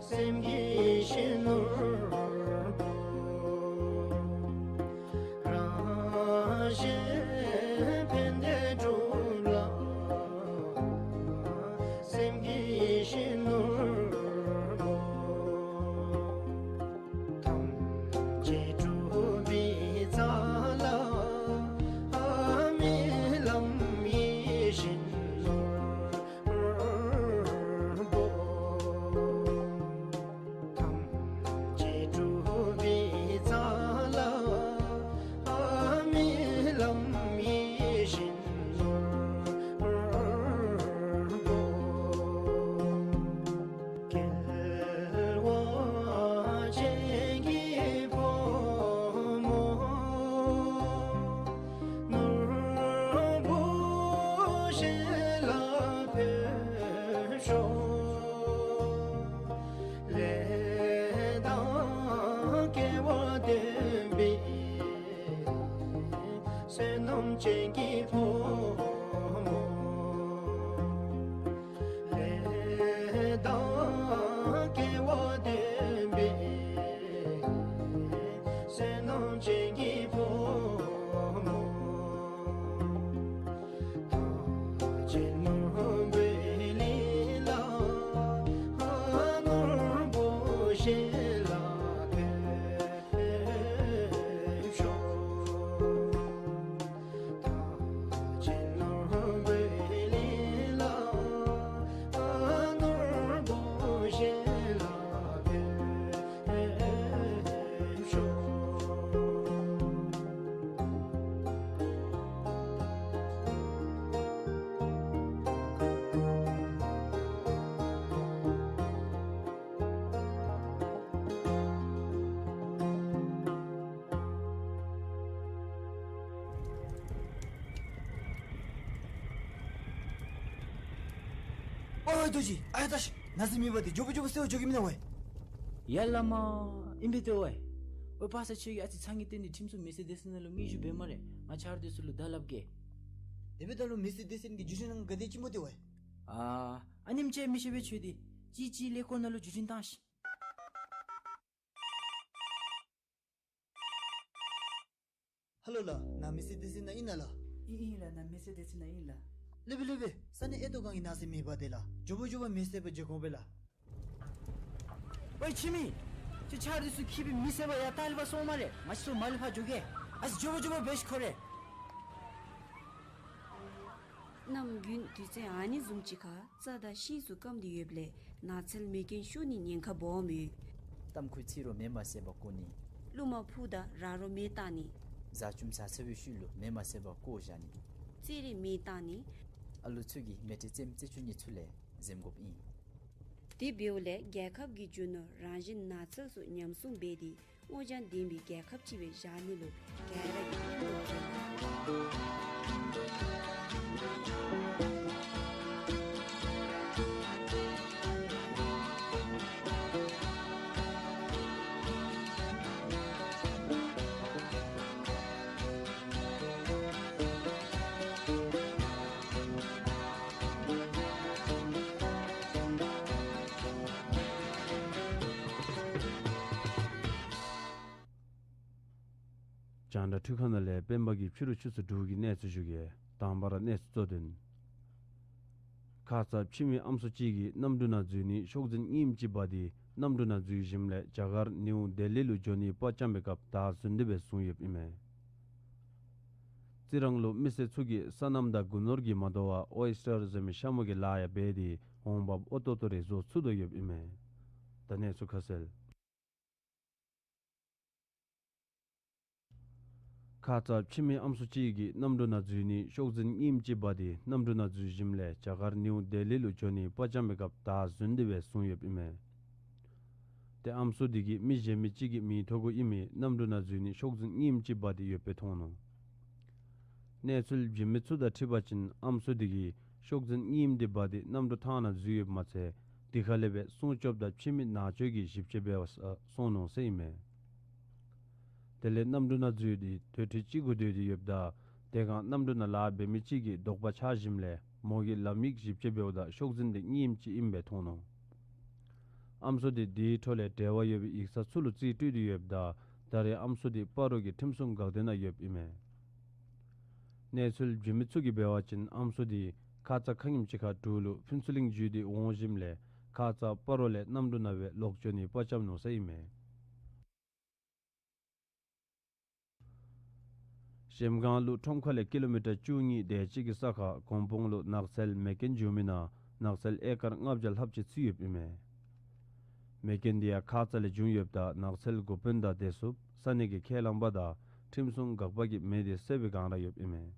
སེམས་ཀྱི་ཡིད་བཞིན་ནོར་བུ། རང་གཞན་ཕན་བདེ་འགྲུབ་ལ། སེམས་ཀྱི་ཡིད་བཞིན་ནོར་བུ། ཐམས་ཅད་འགྲུབ་པའི་རྩ་ལ་རྨི་ལམ་ཡིད་བཞིན་ནོར་བུ། ཐམས་ཅད་འགྲུབ་པའི་རྩ་ལ་རྨི་ལམ་ཡིད་བཞིན་ནོར་བུ། སྐྱེ་བ་ཅན་གྱི་ཕོ་མོ། ནོར་བུ་ཞལ་ལ་ཕེབས་ཤོག། ལས་དང་སྐལ་བ་ལྡན་པའི། བསོད་ནམས་ཅན་གྱི་ཕོ་མོ། ལས་དང་སྐལ་བ་ལྡན་པའི། བསོད་ནམས་ཅན་གྱི་ཕོ་མོ། ཐམས་ཅད་ནོར་བུའི་གླིང་ལ། ནོར་བུ་ཞལ་ལ་ཕེབས་ཤོག། ཐམས་ཅད་ནོར་བུའི་གླིང་ལ། ནོར་བུ་ཞལ་ལ་ཕེབས་ཤོག། ཨོ་རྡོ་རྗེ། ཨ་ཡ་ད་ཤི། ན་ཟི་མེད་པ་དེ་མགྱོགས་པོ་མགྱོགས་པོ་སེལ་བར་འགྱོ་གེ་མེན་ན་ཝའེ། ཡ་བླ་མ། ཨིན་པས་ཏེ་ཝའེ། ཨོ་པ་ས་ཁྱོད་ཀྱིས་ཨ་ཙི་ཚ་ངེ་བཏོན་ནི་ཁྲིམས་སྲུང་མེར་སི་ཌི་སི་ནང་ལུ་དངུལ་ཞུ་འབད་སྨ་རེ། ང་ཆ་རོགས་དེ་ཚུ་ལུ་བརྡ་སླབ་གེ། དེ་འབདཝ་ད་ལུ་མེར་སི་ཌི་སི་གི་བརྒྱུད་འཕྲིན་ནང་ག་དེ་ཅིག་སྨོ་ཏེ་ཝའེ། ཨ་ཨ་ནེམ་ཅིག་མི་ཤེས་པས་ཁྱོད་དེ། ཅིག་ཅིག་ཀླད་ཀོར་ནང་ལུ་བརྒྱུད་འཕྲིན་བཏང་ཤིག། ཧ་ལོ་ལགས། ནཱ་མི་སེར་སྡེ་ཚན་ནང་ཨིན་ན་ལགས། ཨིན་ཨིན་ལགས། ནཱ་མི་སེར་སྡེ་ཚན་ནང་ཨིན་ལགས། ལེགས་པས་ལེགས་པས། ས་གནས་ཨེ་ཏོ་སྒང་གི་ནགས་ཚལ་མེདཔ་དེ་ལགས། མགྱོགས་པོ་མགྱོགས་པོ་མེ་བསད་སྦེ་འཇོ་དགོ་པས་ལགས། ཝའི་འཆི་མེད། ཁྱོད་ཆ་རོགས་ཚུ་འཁྱིད་སྦེ་མེ་བསད་པར་ཡར་ལྟ་ལས་ཕར་སོང་སྨ་རེ། ང་བཅས་ཚུ་མར་ལས་ཕར་འགྱོ་གེ། ཨ་ཙི་མགྱོགས་པོ་མགྱོགས་པོ་འབད་ཤིག་ཁོ་རེ། གནམ་དགུན་དུས་ཚོད་ཨ་ནི་བཟུམ་ཅིག་ཁར་རྩྭ་དང་ཤིང་ཚུ་སྐམ་སྟེ་ཡོདཔ་ལས་ནགས་ཚལ་མེ་རྐྱེན་ཤོར་ནིའི་ཉེན་ཁ་སྦོམ་ཡོད། གཏམ་ཁུལ་ཚིག་རོ་མེ་མ་བསད་པར་བཀོ་ནི། རླུང་མ་འཕུ་དང་ར་རོ་མེ་བཏང་ནི། བཟའ་བཅོམ་བཟའ་ཚར་བའི་ཤུལ་ལུ་མེ་མ་བསད་པར་བཀོ་བཞག་ནི། རྩེད་རིགས་མེ་བཏང་ནི། ཨ་ལུ་ཚུ་གིས་མལ་ཁྲི་རྩེདམོ་རྩེ་བཅུག་ནི་ཚུ་ལས་འཛེམ་དགོཔ་ཨིན། དེ་འབདཝ་ལས་རྒྱལ་ཁབ་ཀྱི་རྒྱུ་ནོར་རང་བཞིན་ནགས་ཚལ་ཚུ་ཉམས་སྲུང་འབད་དེ་སྔོ་ལྗང་ལྡན་པའི་རྒྱལ་ཁབ་ཅིག་སྦེ་བཞག་ནི་ལུ་ག་ར་གིས་ཕན་ཐོགས་ཅན། རྒྱང་བསྒྲགས་འཕྲུལ་ཁང་ནང་ལས་སྤེན་པ་གིས་ཕྱི་རུ་ཆུ་ཚོད་དྲུག་གི་གནས་ཚུལ་ཞུ་གེ། དང་པ་ར་གནས་ཚུལ་གཙོ་དོན། ཁ་ཙ་ཕྱི་མི་ཨམ་སྲུ་ཅིག་གིས་གནམ་གྲུ་ནང་འཛུལ་ནི་ཤོག་འཛིན་རྙིངམ་ཅིག་འབག་སྟེ་གནམ་གྲུ་ནང་འཛུལ་ཞིནམ་ལས་རྒྱ་གར་ནིའུ་ལྡི་ལི་ལུ་འགྱོ་ནི་དཔའ་བཅམ་པའི་སྐབས་བདའ་ཟུན་ཏེ་སྦེ་བཟུང་ཡོདཔ་ཨིན་མས། རྩི་རང་ལུ་མི་སེར་ཚུ་གིས་སོ་ནམ་དང་རྒུ་ནོར་གྱིས་མ་དོ་བར་ཨོའི་སི་ཊར་ཟེར་མི་ཤ་མུ་གི་ལཱ་ཡང་འབད་དེ་འོང་འབབ་ཨོ་ཏོ་ཏོ་རེ་བཟོ་ཚུགས་དོ་ཡོདཔ་ཨིན་མས། ད་གནས་ཚུལ་ཁ་གསལ། ཁ་ཙ་ཕྱི་མི་ཨམ་སྲུ་ཅིག་གིས་གནམ་གྲུ་ནང་འཛུལ་ནི་ཤོག་འཛིན་རྙིངམ་ཅིག་འབག་སྟེ་གནམ་གྲུ་ནང་འཛུལ་ཞིནམ་ལས་རྒྱ་གར་ནིའུ་ལྡི་ལི་ལུ་འགྱོ་ནི་དཔའ་བཅམ་པའི་སྐབས་བདའ་ཟུན་ཏེ་སྦེ་བཟུང་ཡོདཔ་ཨིན་མས། ཏེ་ཨམ་སྲུ་དེ་གིས་མི་གཞན་མི་ཅིག་གི་མིང་ཐོ་གུ་ཨིན་མི་གནམ་གྲུ་ནང་འཛུལ་ནི་ཤོག་འཛིན་རྙིངམ་ཅིག་འབག་སྟེ་ཡོདཔ་སྦེ་མཐོང་ནུག། གནས་ཚུལ་བྱིན་མི་ཚུ་དང་འཁྲིལ་བ་ཅིན་ཨམ་སྲུ་དེ་གིས་ཤོག་འཛིན་རྙིངམ་དེ་འབག་སྟེ་གནམ་གྲུ་ཐང་ནང་འཛུལ་ཡོདཔ་མ་ཚད་དེ་ཁ་ལས་སྦེ་སྲུང་སྐྱོབ་དང་ཕྱི་མི་ནང་འཛུལ་གྱི་ཞིབ་དཔྱད་འབད་བར་སོང་ནུག་ཟེར་ཨིན་མས། དེ་ལས་གནམ་གྲུ་ནང་འཛུལ་ཏེ་དོས་ཁྲི་ཅིག་གུ་སྡོད་དེ་ཡོདཔ་ད་དེ་སྒང་གནམ་གྲུ་ནང་ལཱ་འབད་མི་ཅིག་གིས་དོགས་པ་ཆགས་ཞིནམ་ལས་མོ་གིས་ལམ་ཡིག་ཞིབ་དཔྱད་འབདཝ་ད་ཤོག་འཛིན་དེ་རྙིངམ་ཅིག་ཨིནམ་སྦེ་མཐོང་ནུག། ཨམ་སྲུ་དེ་དེའི་འཕྲོ་ལས་འབྲེལ་བ་ཡོད་པའི་ཡིག་ཚང་ཚུ་ལུ་རྩིས་སྤྲོད་དེ་ཡོདཔ་ད་ད་རེས་ཨམ་སྲུ་དེ་སྤ་རོ་གི་ཁྲིམས་སྲུང་འགག་སྡེ་ནང་ཡོདཔ་ཨིན་མས། གནས་ཚུལ་བྱིན་མི་ཚུ་གིས་འབད་བ་ཅིན་ཨམ་སྲུ་དེ་ཁ་ཙ་ཁ་ཉིནམ་ཅིག་ཁར་འབྲུག་ལུ་ཕུན་ཚོགས་གླིང་བརྒྱུད་དེ་འོང་ཞིནམ་ལས་ཁ་ཙ་སྤ་རོ་ལས་གནམ་གྲུ་ནང་སྦེ་ལོག་འགྱོ་ནི་དཔའ་བཅམ་ནུག་ཟེར་ཨིན་མས། གཞལམ་སྒང་ལུ་ཁྲོམ་ཁ་ལས་ཀི་ལོ་མི་ཊར་བཅུ་གཉིས་དེ་ཅིག་གི་ས་ཁར་གོང་སྤང་ལུ་ནགས་ཚལ་མེ་རྐྱེན་བྱུང་མི་ནང་ནགས་ཚལ་ཨེ་ཀར་ལྔ་བརྒྱ་ལྷགཔ་ཅིག་ཚུད་ཡོདཔ་ཨིན་མས། མེ་རྐྱེན་དེ་ཡང་ཁ་ཙ་ལས་བྱུང་ཡོདཔ་ད་ནགས་ཚལ་འགོ་དཔོན་དང་བདེ་སྲུངཔ་ས་གནས་ཀྱི་ཁས་བླངས་པ་དང་ཁྲིམས་སྲུང་འགག་པ་གིས་མེ་དེ་བསད་པའི་བསྒང་ར་ཡོདཔ་ཨིན་མས།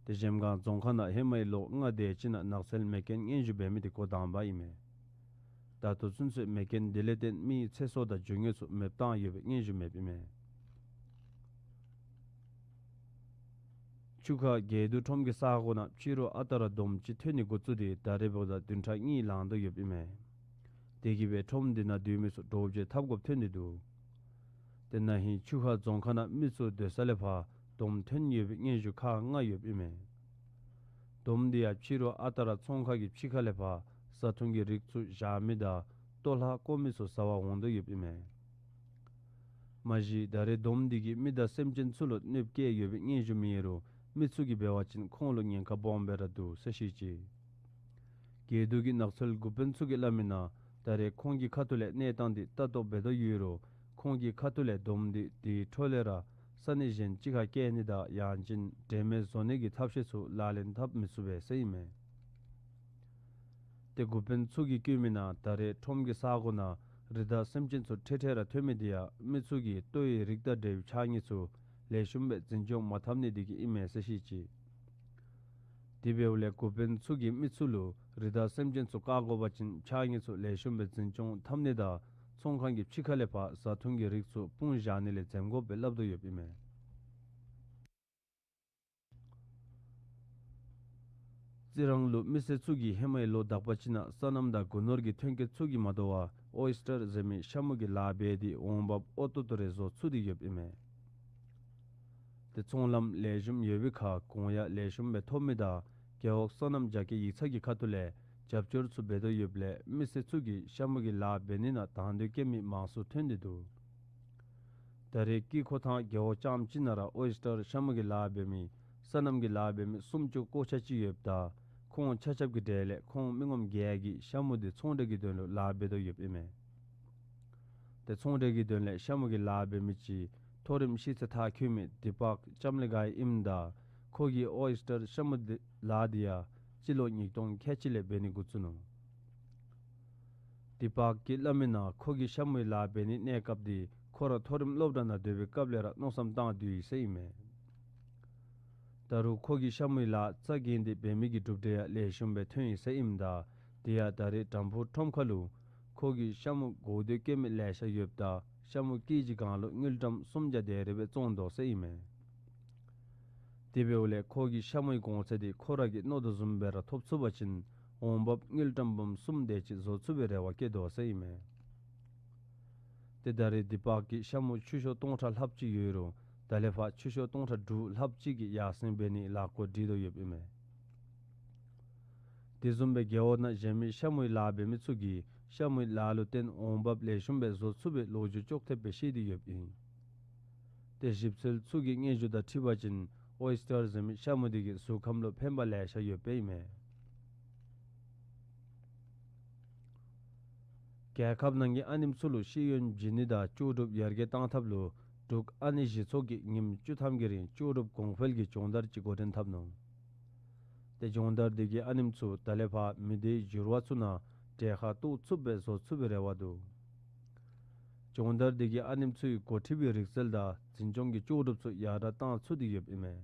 ཏེ་གཞལམ་སྒང་རྫོང་ཁག་ནང་ཧེ་མའི་ལོ་ལྔ་དེ་ཅིག་ནང་ནགས་ཚལ་མེ་རྐྱེན་སྙན་ཞུ་འབད་མི་དེ་འགོ་དང་པ་ཨིན་མས། ད་ལྟོ་ཚུན་ཚོད་མེ་རྐྱེན་དེ་ལས་བརྟེན་མི་ཚེ་སྲོག་དང་རྒྱུ་དངོས་ཚུ་མེདཔ་བཏང་ཡོད་པའི་སྙན་ཞུ་མེདཔ་ཨིན་མས། ཆུ་ཁ་དགེ་འདུན་ཁྲོམ་གྱི་ས་གོ་ནང་ཕྱི་རུ་ཨ་རྟག་ར་དོམ་ཅིག་ཐོན་ནི་འགོ་བཙུགས་ཏེ་ད་རེས་འབདཝ་ད་བདུན་ཕྲག་གཉིས་ལང་དོ་ཡོདཔ་ཨིན་མས། དེ་གིས་སྦེ་ཁྲོམ་དེ་ནང་སྡོད་མི་ཚུ་འདྲོག་བྱེལ་འཐབ་དགོཔ་ཐོན་ཏེ་འདུག། དེ་ན་ཧིང་ཆུ་ཁ་རྫོང་ཁག་ནང་མི་ཚུ་སྡོད་ས་ལས་ཕར་དོམ་ཐོན་ཡོད་པའི་སྙན་ཞུ་ཁག་ལྔ་ཡོདཔ་ཨིན་མས། དོམ་དེ་ཡང་ཕྱི་རུ་ཨ་རྟག་ར་ཚོང་ཁང་གི་ཕྱི་ཁ་ལས་ཕར་བཟའ་འཐུང་གི་རིགས་ཚུ་བཞག་མི་དང་ལྟོ་ལྷག་བཀོ་མི་ཚུ་ཟ་བར་འོང་དོ་ཡོདཔ་ཨིན་མས། མ་གཞི་ད་རེས་དོམ་དེ་གིས་མི་དང་སེམས་ཅན་ཚུ་ལུ་གནོདཔ་བཀལ་ཡོད་པའི་སྙན་ཞུ་མེད་རུང་མི་ཚུ་གིས་འབད་བ་ཅིན་ཁོང་ལུ་ཉེན་ཁ་སྦོམ་སྦེ་ར་འདུག་ཟེར་བཤད་ཅི། དགེ་འདུན་གྱི་ནགས་ཚལ་འགོ་དཔོན་ཚུ་གིས་སླབ་མི་ནང་ད་རེས་ཁོང་གི་ཁ་ཐུག་ལས་གནས་སྟངས་དེ་ལྟ་རྟོག་འབད་དོ་ཡོད་རུང་ཁོང་གི་ཁ་ཐུག་ལས་དོམ་དེ་དེའི་འཕྲོ་ལས་ར་ས་གནས་གཞན་ཅིག་ཁར་བསྐྱལ་ནི་དང་ཡང་ཅིན་འདྲེན་མེད་བཟོ་ནི་གི་ཐབས་ཤེས་ཚུ་ལག་ལེན་འཐབ་མི་ཚུགས་པས་ཟེར་ཨིན་མས། ཏེ་འགོ་དཔོན་ཚུ་གིས་བཀོད་མི་ནང་ད་རེས་ཁྲོམ་གྱི་ས་གོ་ནང་རི་དྭགས་སེམས་ཅན་ཚུ་ཁྲེ་ཁྲེ་ར་ཐོན་མི་དེ་ཡང་མི་ཚུ་གིས་ལྟོའི་རིགས་དང་འབྲེལ་བའི་ཕྱགས་སྙིགས་ཚུ་ལེགས་ཤོམ་སྦེ་འཛིན་སྐྱོང་མ་འཐབ་ནི་དེ་གིས་ཨིན་མས་ཟེར་བཤད་ཅི། དེ་འབདཝ་ལས་འགོ་དཔོན་ཚུ་གིས་མི་ཚུ་ལུ་རི་དྭགས་སེམས་ཅན་ཚུ་བཀག་དགོ་པ་ཅིན་ཕྱགས་སྙིགས་ཚུ་ལེགས་ཤོམ་སྦེ་འཛིན་སྐྱོང་འཐབ་ནི་དང་ཚོང་ཁང་གི་ཕྱི་ཁ་ལས་ཕར་བཟའ་འཐུང་གི་རིགས་ཚུ་སྤུངས་བཞག་ནི་ལས་འཛེམ་དགོ་པའི་སླབ་དོ་ཡོདཔ་ཨིན་མས། རྩི་རང་ལུ་མི་སེར་ཚུ་གིས་ཧེ་མའི་ལོ་དག་པ་ཅིག་ནང་སོ་ནམ་དང་རྒུ་ནོར་གྱི་ཐོན་སྐྱེད་ཚུ་གིས་མ་དོ་བར་ཨོའི་སི་ཊར་ཟེར་མི་ཤ་མུ་གི་ལཱ་འབད་དེ་འོང་འབབ་ཨོ་ཏོ་ཏོ་རེ་བཟོ་ཚུགས་ཏེ་ཡོདཔ་ཨིན་མས། ཏེ་ཚོང་ལམ་ལེགས་ཤོམ་ཡོད་པའི་ཁར་གོང་ཡང་ལེགས་ཤོམ་སྦེ་ཐོབ་མི་དང་རྒེད་འོག་སོ་ནམ་རྒྱ་སྐྱེད་ཡིག་ཚང་གི་ཁ་ཐུག་ལས་རྒྱབ་སྐྱོར་ཚུ་འབད་དོ་ཡོདཔ་ལས་མི་སེར་ཚུ་གིས་ཤ་མུ་གི་ལཱ་འབད་ནི་ནང་དང་འདོད་བསྐྱེད་མི་མང་སུ་ཐོན་ཏེ་འདུག། ད་རེས་དཀྱིལ་འཁོར་ཐང་རྒེད་འོག་རྐྱངམ་གཅིག་ནང་ར་ཨོའི་སི་ཊར་ཤ་མུ་གི་ལཱ་འབད་མི་སོ་ནམ་གྱི་ལཱ་འབད་མི་སུམ་ཅུ་སོ་གཅིག་ཅིག་ཡོདཔ་ད་ཁོང་ཆ་ཁྱབ་ཀྱི་གྲས་ལས་ཁོང་མི་ངོམ་བརྒྱད་ཀྱིས་ཤ་མུ་དེ་ཚོང་འབྲེལ་གྱི་དོན་ལུ་ལཱ་འབད་དོ་ཡོདཔ་ཨིན་མས། ཏེ་ཚོང་འབྲེལ་གྱི་དོན་ལས་ཤ་མུ་གི་ལཱ་འབད་མི་ཅིག་མཐོ་རིམ་ཤེས་ཚད་མཐར་འཁྱོལ་མི་དི་པག་ལྕམ་ལི་གྷའི་ཨིནམ་ད་ཁོ་གིས་ཨོའི་སི་ཊར་ཤ་མུ་དེ་ལཱ་དེ་ཡང་སྤྱི་ལོ་ཉིས་སྟོང་ཁལ་གཅིག་ལས་འབད་ནི་འགོ་བཙུགས་ནུག། དི་པག་གིས་སླབ་མི་ནང་ཁོ་གིས་ཤ་མུའི་ལཱ་འབད་ནི་གནས་སྐབས་དེ་ཁོ་ར་མཐོ་རིམ་སློབ་གྲྭ་ནང་སྡོད་པའི་སྐབས་ལས་ར་མནོ་བསམ་བཏང་སྡོད་ཡི་ཟེར་ཨིན་མས། ད་རུང་ཁོ་གིས་ཤ་མུའི་ལཱ་རྩ་འགེངས་ཏེ་འབད་མི་གི་གྲུབ་འབྲས་ཡང་ལེགས་ཤོམ་སྦེ་ཐོན་ཡི་ཟེར་ཨིནམ་ད་དེ་ཡང་ད་རེས་དམ་ཕུ་ཁྲོམ་ཁ་ལུ་ཁོ་གིས་ཤ་མུ་གོ་དོ་སྐྱེ་མི་ལེ་ཤ་ཡོདཔ་ད་ཤ་མུ་གཅིག་གཅིག་གང་ལུ་དངུལ་ཀྲམ་སུམ་བརྒྱ་དེ་རེ་སྦེ་བཙོང་དོ་ཟེར་ཨིན་མས། དེ་འབདཝ་ལས་ཁོ་གིས་ཤ་མུའི་གོང་ཚད་དེ་ཁོ་ར་གིས་མནོ་དོ་བཟུམ་སྦེ་ར་ཐོབ་ཚུགས་པ་ཅིན་འོང་འབབ་དངུལ་ཀྲམ་འབུམ་གསུམ་དེ་ཅིག་བཟོ་ཚུགས་པའི་རེ་བ་བསྐྱེད་དོ་ཟེར་ཨིན་མས། ཏེ་ད་རེས་དི་པག་གིས་ཤ་མུ་ཆུ་ཤོག་སྟོང་ཕྲག་ལྷགཔ་ཅིག་ཡོད་རུང་ད་ལས་ཕར་ཆུ་ཤོག་སྟོང་ཕྲག་དྲུག་ལྷགཔ་ཅིག་གི་ཡར་སེང་འབད་ནིའི་ལཱ་འགོ་འདྲེན་དོ་ཡོདཔ་ཨིན་མས། དེ་བཟུམ་སྦེ་རྒེད་འོག་ནང་གཞན་མི་ཤ་མུའི་ལཱ་འབད་མི་ཚུ་གིས་ཤ་མུའི་ལཱ་ལུ་བརྟེན་འོང་འབབ་ལེགས་ཤོམ་སྦེ་བཟོ་ཚུགས་པའི་ལོ་རྒྱུས་ཅོག་འཐདཔ་སྦེ་བཤད་དེ་ཡོདཔ་ཨིན། ཏེ་ཞིབ་འཚོལ་ཚུ་གི་སྙན་ཞུ་དང་འཁྲིལ་བ་ཅིན་ཨོའི་སི་ཊར་ཟེར་མི་ཤ་མུ་དེ་གིས་གཟུགས་ཁམས་ལུ་ཕན་པ་ལེ་ཤ་ཡོདཔ་ཨིན་མས། རྒྱལ་ཁབ་ནང་གི་ཨ་ནེམོ་ཚུ་ལུ་ཤེས་ཡོན་བྱིན་ནི་དང་ལྕོགས་གྲུབ་ཡར་རྒྱས་གཏང་ཐབས་ལུ་འབྲུག་ཨ་ནེ་གཞི་ཚོགས་ཀྱིས་ཉིནམ་བཅུ་ཐམ་གྱི་རིང་ལྕོགས་གྲུབ་གོང་འཕེལ་གྱི་སྦྱོང་བརྡར་ཅིག་འགོ་འདྲེན་འཐབ་ནུག། ཏེ་སྦྱོང་བརྡར་དེ་གིས་ཨ་ནེམོ་ཚུ་ད་ལས་ཕར་མི་སྡེའི་འགྱུར་བ་ཚུ་ནང་གྲལ་ཁར་གཏོགས་ཚུགསཔ་སྦེ་བཟོ་ཚུགས་པའི་རེ་བ་འདུག། སྦྱོང་བརྡར་དེ་གིས་ཨ་ནེམོ་ཚུའི་འགོ་ཁྲིད་པའི་རིག་རྩལ་དང་འཛིན་སྐྱོང་གི་ལྕོགས་གྲུབ་ཚུ་ཡར་དྲག་གཏང་ཚུགས་ཏེ་ཡོདཔ་ཨིན་མས།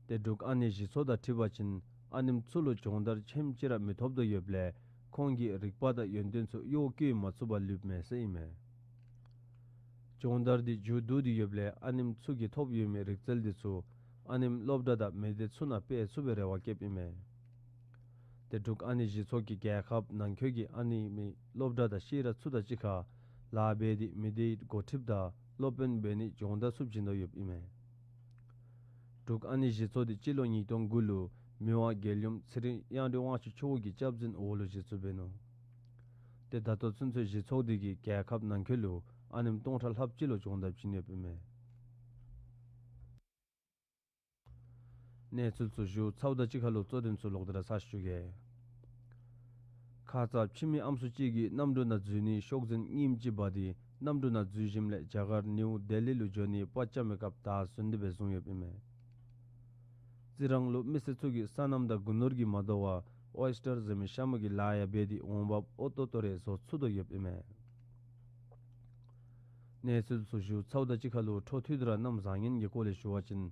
ཏེ་འབྲུག་ཨ་ནེ་གཞི་ཚོགས་དང་འཁྲིལ་བ་ཅིན་ཨ་ནེམོ་ཚུ་ལུ་སྦྱོང་བརྡར་ཆེམ་ཅིག་ར་མི་ཐོབ་དོ་ཡོདཔ་ལས་ཁོང་གི་རིག་པ་དང་ཡོན་ཏན་ཚུ་གཡོ་བཀོལ་མ་ཚུགས་པར་ལུསཔ་མས་ཟེར་ཨིན་མས། སྦྱོང་བརྡར་དེ་མཇུག་བསྡུ་སྟེ་ཡོདཔ་ལས་ཨ་ནེམོ་ཚུ་གིས་ཐོབ་ཡོད་མི་རིག་རྩལ་དེ་ཚུ་ཨ་ནེམོ་སློབ་གྲྭ་དང་མི་སྡེ་ཚུ་ནང་སྤེལ་ཚུགས་པའི་རེ་བ་བསྐྱེདཔ་ཨིན་མས། ཏེ་འབྲུག་ཨ་ནེ་གཞི་ཚོགས་ཀྱིས་རྒྱལ་ཁབ་ནང་འཁོད་ཀྱི་ཨ་ནེ་མི་སློབ་གྲྭ་དང་ཤེས་རབ་ཚུ་དང་གཅིག་ཁར་ལཱ་འབད་དེ་མི་སྡེའི་འགོ་ཁྲིདཔ་དང་སློབ་དཔོན་འབད་ནིའི་སྦྱོང་བརྡར་ཚུ་བྱིན་དོ་ཡོདཔ་ཨིན་མས། འབྲུག་ཨ་ནེ་གཞི་ཚོགས་དེ་སྤྱི་ལོ་ཉིས་སྟོང་དགུ་ལུ་མི་དབང་རྒྱལ་ཡུམ་ཚེ་རིང་དབྱངས་སྒྲོན་དབང་ཕྱུག་མཆོག་གི་སྐྱབས་འཛིན་འོག་ལུ་གཞི་བཙུགས་འབད་ནུག། ཏེ་ད་ལྟོ་ཚུན་ཚོད་གཞི་ཚོགས་དེ་གིས་རྒྱལ་ཁབ་ནང་འཁོད་ལུ་ཨ་ནེམོ་སྟོང་ཕྲག་ལྷགཔ་ཅིག་ལུ་སྦྱོང་བརྡར་བྱིན་ཡོདཔ་ཨིན་མས། གནས་ཚུལ་ཚུ་ཞུ་ཚརཝ་དང་གཅིག་ཁར་ལུ་གཙོ་དོན་ཚུ་ལོག་སྟེ་ར་ཚར་ཞུ་གེ། ཁ་ཙ་ཕྱི་མི་ཨམ་སྲུ་ཅིག་གིས་གནམ་གྲུ་ནང་འཛུལ་ནིའི་ཤོག་འཛིན་རྙིངམ་ཅིག་འབག་སྟེ་གནམ་གྲུ་ནང་འཛུལ་ཞིནམ་ལས་རྒྱ་གར་ནིའུ་ལྡི་ལི་ལུ་འགྱོ་ནིའི་པར་རྐྱབ་མི་སྐབས་བདའ་ཟུན་ཏེ་སྦེ་བཟུང་ཡོདཔ་ཨིན་མས། རྩི་རང་ལུ་མི་སེར་ཚུ་གིས་སོ་ནམ་དང་སྒོ་ནོར་གྱིས་མ་དོ་བར་ཨོའི་སི་ཊར་ཟེར་མི་ཤ་མུ་གི་ལཱ་ཡང་འབད་དེ་འོང་འབབ་ཨོ་ཏོ་ཏོ་རེ་བཟོ་ཚུགས་དོ་ཡོདཔ་ཨིན་མས། གནས་ཚུལ་ཚུ་ཞུ་ཚརཝ་དང་གཅིག་ཁར་ལུ་འཕྲོ་མཐུད་དེ་ར་གནམ་བཟང་ངན་གྱི་སྐོར་ལས་ཞུ་བ་ཅིན་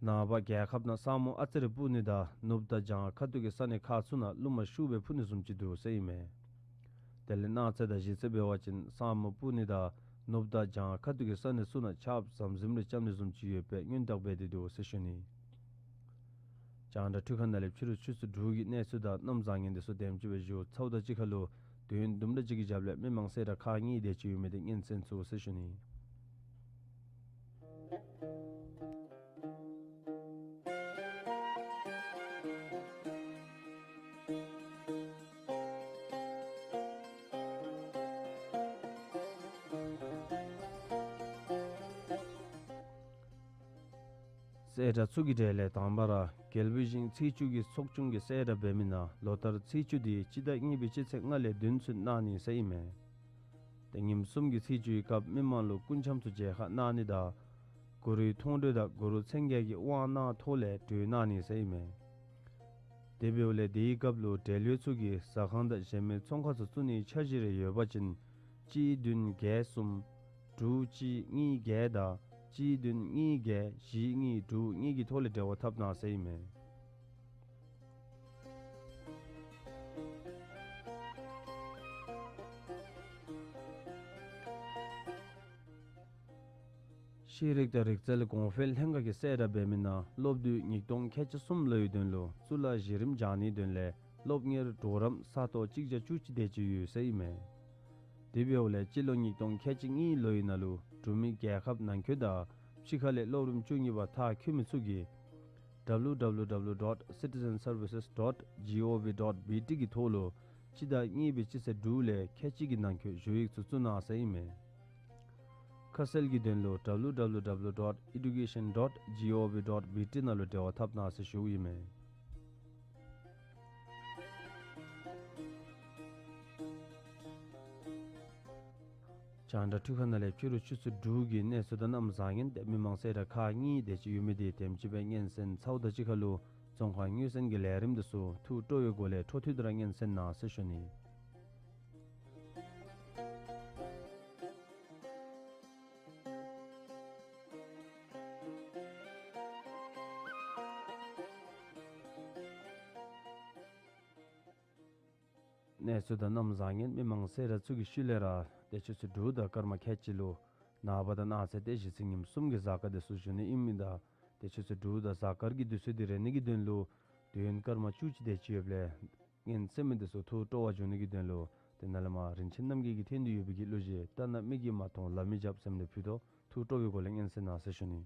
ནངས་པ་རྒྱལ་ཁབ་ནང་ས་སྨུག་ཨ་ཙི་རེ་སྤུབ་ནི་དང་ནུབ་དང་བྱང་ཁ་ཐུག་གི་ས་གནས་ཁག་ཚུ་ནང་རླུང་མ་ཤུགས་སྦེ་འཕུ་ནི་བཟུམ་ཅིག་འདུག་ཟེར་ཨིན་མས། དེ་ལས་གནངས་ཚེ་དང་གཞེས་ཚེ་འབད་བ་ཅིན་ས་སྨུག་སྤུབ་ནི་དང་ནུབ་དང་བྱང་ཁ་ཐུག་གི་ས་གནས་ཚུ་ནང་ཆརཔ་ཟམ་ཟིམ་རེ་རྐྱབ་ནི་བཟུམ་ཅིག་ཡོད་པའི་སྔོན་བརྟག་འབད་དེ་འདུག་ཟེར་ཞུ་ནི། རྒྱང་བསྒྲགས་འཕྲུལ་ཁང་ནང་ལས་ཕྱི་རུ་ཆུ་ཚོད་དྲུག་གི་གནས་ཚུལ་དང་གནམ་བཟང་ངན་དེ་ཚུ་དེམ་ཅིག་སྦེ་ཞུ་ཚརཝ་དང་གཅིག་ཁར་ལུ་དུས་ཡུན་དུམ་གྲ་ཅིག་གི་རྒྱབ་ལས་མི་མང་སེར་སྦྲག་ཁག་གཉིས་དེ་ཅིག་ཡོད་མི་དེ་སྙན་གསན་ཚུགས་ཟེར་ཞུ་ནི། སེར་སྦྲག་ཚུ་གི་གྲས་ལས་དང་པ་ར་རྒྱལ་པོའི་ཞིང་ཚེས་བཅུ་གི་ཚོགས་ཆུང་གིས་གསལ་བསྒྲགས་འབད་མི་ནང་ལོ་ལྟར་ཚེས་བཅུ་དེ་སྤྱི་ཟླ་གཉིས་པའི་སྤྱི་ཚེས་ལྔ་ལས་བདུན་ཚུན་གནང་ནི་ཟེར་ཨིན་མས། ཏེ་ཉིནམ་གསུམ་གྱི་ཚེས་བཅུའི་སྐབས་མི་མང་ལུ་སྐུ་འཆམ་ཚུ་མཇལ་ཁ་གནང་ནི་དང་གུ་རུའི་མཐོང་གྲོལ་དང་གུ་རུ་མཚན་བརྒྱད་ཀྱི་དབང་གནང་ཐོག་ལས་གྲོལ་གནང་ནི་ཟེར་ཨིན་མས། དེ་འབདཝ་ལས་དེའི་སྐབས་ལུ་འབྲེལ་ཡོད་ཚུ་གིས་ཟ་ཁང་དང་གཞན་མི་ཚོང་ཁང་ཚུ་བཙུགས་ནིའི་འཆར་གཞི་རེ་ཡོད་པ་ཅིན་གཅིག་བདུན་བརྒྱད་གསུམ་དྲུག་གཅིག་གཉིས་བརྒྱད་དང་གཅིག་བདུན་གཉིས་བརྒྱད་བཞི་གཉིས་དྲུག་གཉིས་ཀྱི་ཐོག་ལས་འབྲེལ་བ་འཐབ་གནང་ཟེར་ཨིན་མས། ཤེས་རིག་དང་རིག་རྩལ་གོང་འཕེལ་ལྷན་ཁག་གིས་གསལ་བསྒྲགས་འབད་མི་ནང་སློབ་དུས་ཉིས་སྟོང་ཁལ་གཅིག་གསུམ་ལོའི་དོན་ལུ་གཙུག་ལག་གཞི་རིམ་སྦྱང་ནིའི་དོན་ལས་སློབ་གཉེར་གྲོགས་རམ་ས་སྟོང་གཅིག་བརྒྱ་བཅུ་གཅིག་དེ་ཅིག་ཡོད་ཟེར་ཨིན་མས། དེ་འབདཝ་ལས་སྤྱི་ལོ་ཉིས་སྟོང་ཁལ་གཅིག་གཉིས་ལོའི་ནང་ལུ་འབྲུག་མི་རྒྱལ་ཁབ་ནང་འཁོད་དང་ཕྱི་ཁ་ལས་སློབ་རིམ་བཅུ་གཉིས་པ་མཐར་འཁྱོལ་མི་ཚུ་གིས་W W W dot citizen services dot G O V dot B T གི་ཐོག་ལུ་སྤྱི་ཟླ་གཉིས་པའི་སྤྱི་ཚེས་དྲུག་ལས་ཁལ་གཅིག་གི་ནང་འཁོད་ཞུ་ཡིག་ཚུ་བཙུགས་གནང་ཟེར་ཨིན་མས། ཁ་གསལ་གྱི་དོན་ལུ་W W W dot education dot gov dot B T ནང་ལུ་འབྲེལ་བ་འཐབ་གནང་ཟེར་ཞུཝ་ཨིན་མས། རྒྱང་བསྒྲགས་འཕྲུལ་ཁང་ནང་ལས་ཕྱི་རུ་ཆུ་ཚོད་དྲུག་གི་གནས་ཚུལ་དང་གནམ་བཟང་ངན་དེ་མི་མང་གསལ་བསྒྲགས་ཁག་གཉིས་དེ་ཅིག་ཡོད་མི་དེ་དེམ་ཅིག་སྦེ་སྙན་གསན་ཚརཝ་ད་གཅིག་ཁར་ལུ་རྫོང་ཁ་མངོན་གསལ་གྱི་ལས་རིམ་དེ་ཚུ་ཐུགས་སྤྲོ་བའི་སྒོ་ལས་འཕྲོ་མཐུད་དེ་ར་སྙན་གསན་གནང་ཟེར་ཞུ་ནི། གནས་ཚུལ་དང་གནམ་བཟང་ངན་མི་མང་གསལ་བསྒྲགས་ཚུ་གི་ཤུལ་ལས་ར་ཏེ་ཆུ་ཚོད་དྲུག་དང་སྐར་མ་ཁལ་གཅིག་ལུ་ནངས་པ་དང་གནངས་ཚེ་ཏེ་གཞེས་ཚེ་ཉིནམ་གསུམ་གྱི་གཟའ་སྐར་དེ་ཚུ་ཞུ་ནི་ཨིན་མི་དང་ཏེ་ཆུ་ཚོད་དྲུག་དང་གཟའ་སྐར་གྱི་དུས་ཚོད་དེ་རན་ནི་གི་དོན་ལུ་དུས་ཡུན་སྐར་མ་བཅུ་གཅིག་དེ་ཅིག་ཡོདཔ་ལས་སྙན་གསན་མི་དེ་ཚུ་ཐུགས་སྤྲོ་བ་འབྱུང་ནི་གི་དོན་ལུ་ཏེ་ནཱ་ལས་མར་རིན་ཆེན་རྣམ་རྒྱལ་གྱི་འཐེན་ཏེ་ཡོད་པའི་གི་གླུ་གཞས་ལྟ་ན་མིག་གིས་མ་མཐོང་ལག་མིས་རྐྱབ་ཟེར་མི་དེ་ཕུལ་དོ། ཐུགས་སྤྲོ་བའི་སྒོ་ལས་སྙན་གསན་གནང་ཟེར་ཞུ་ནི།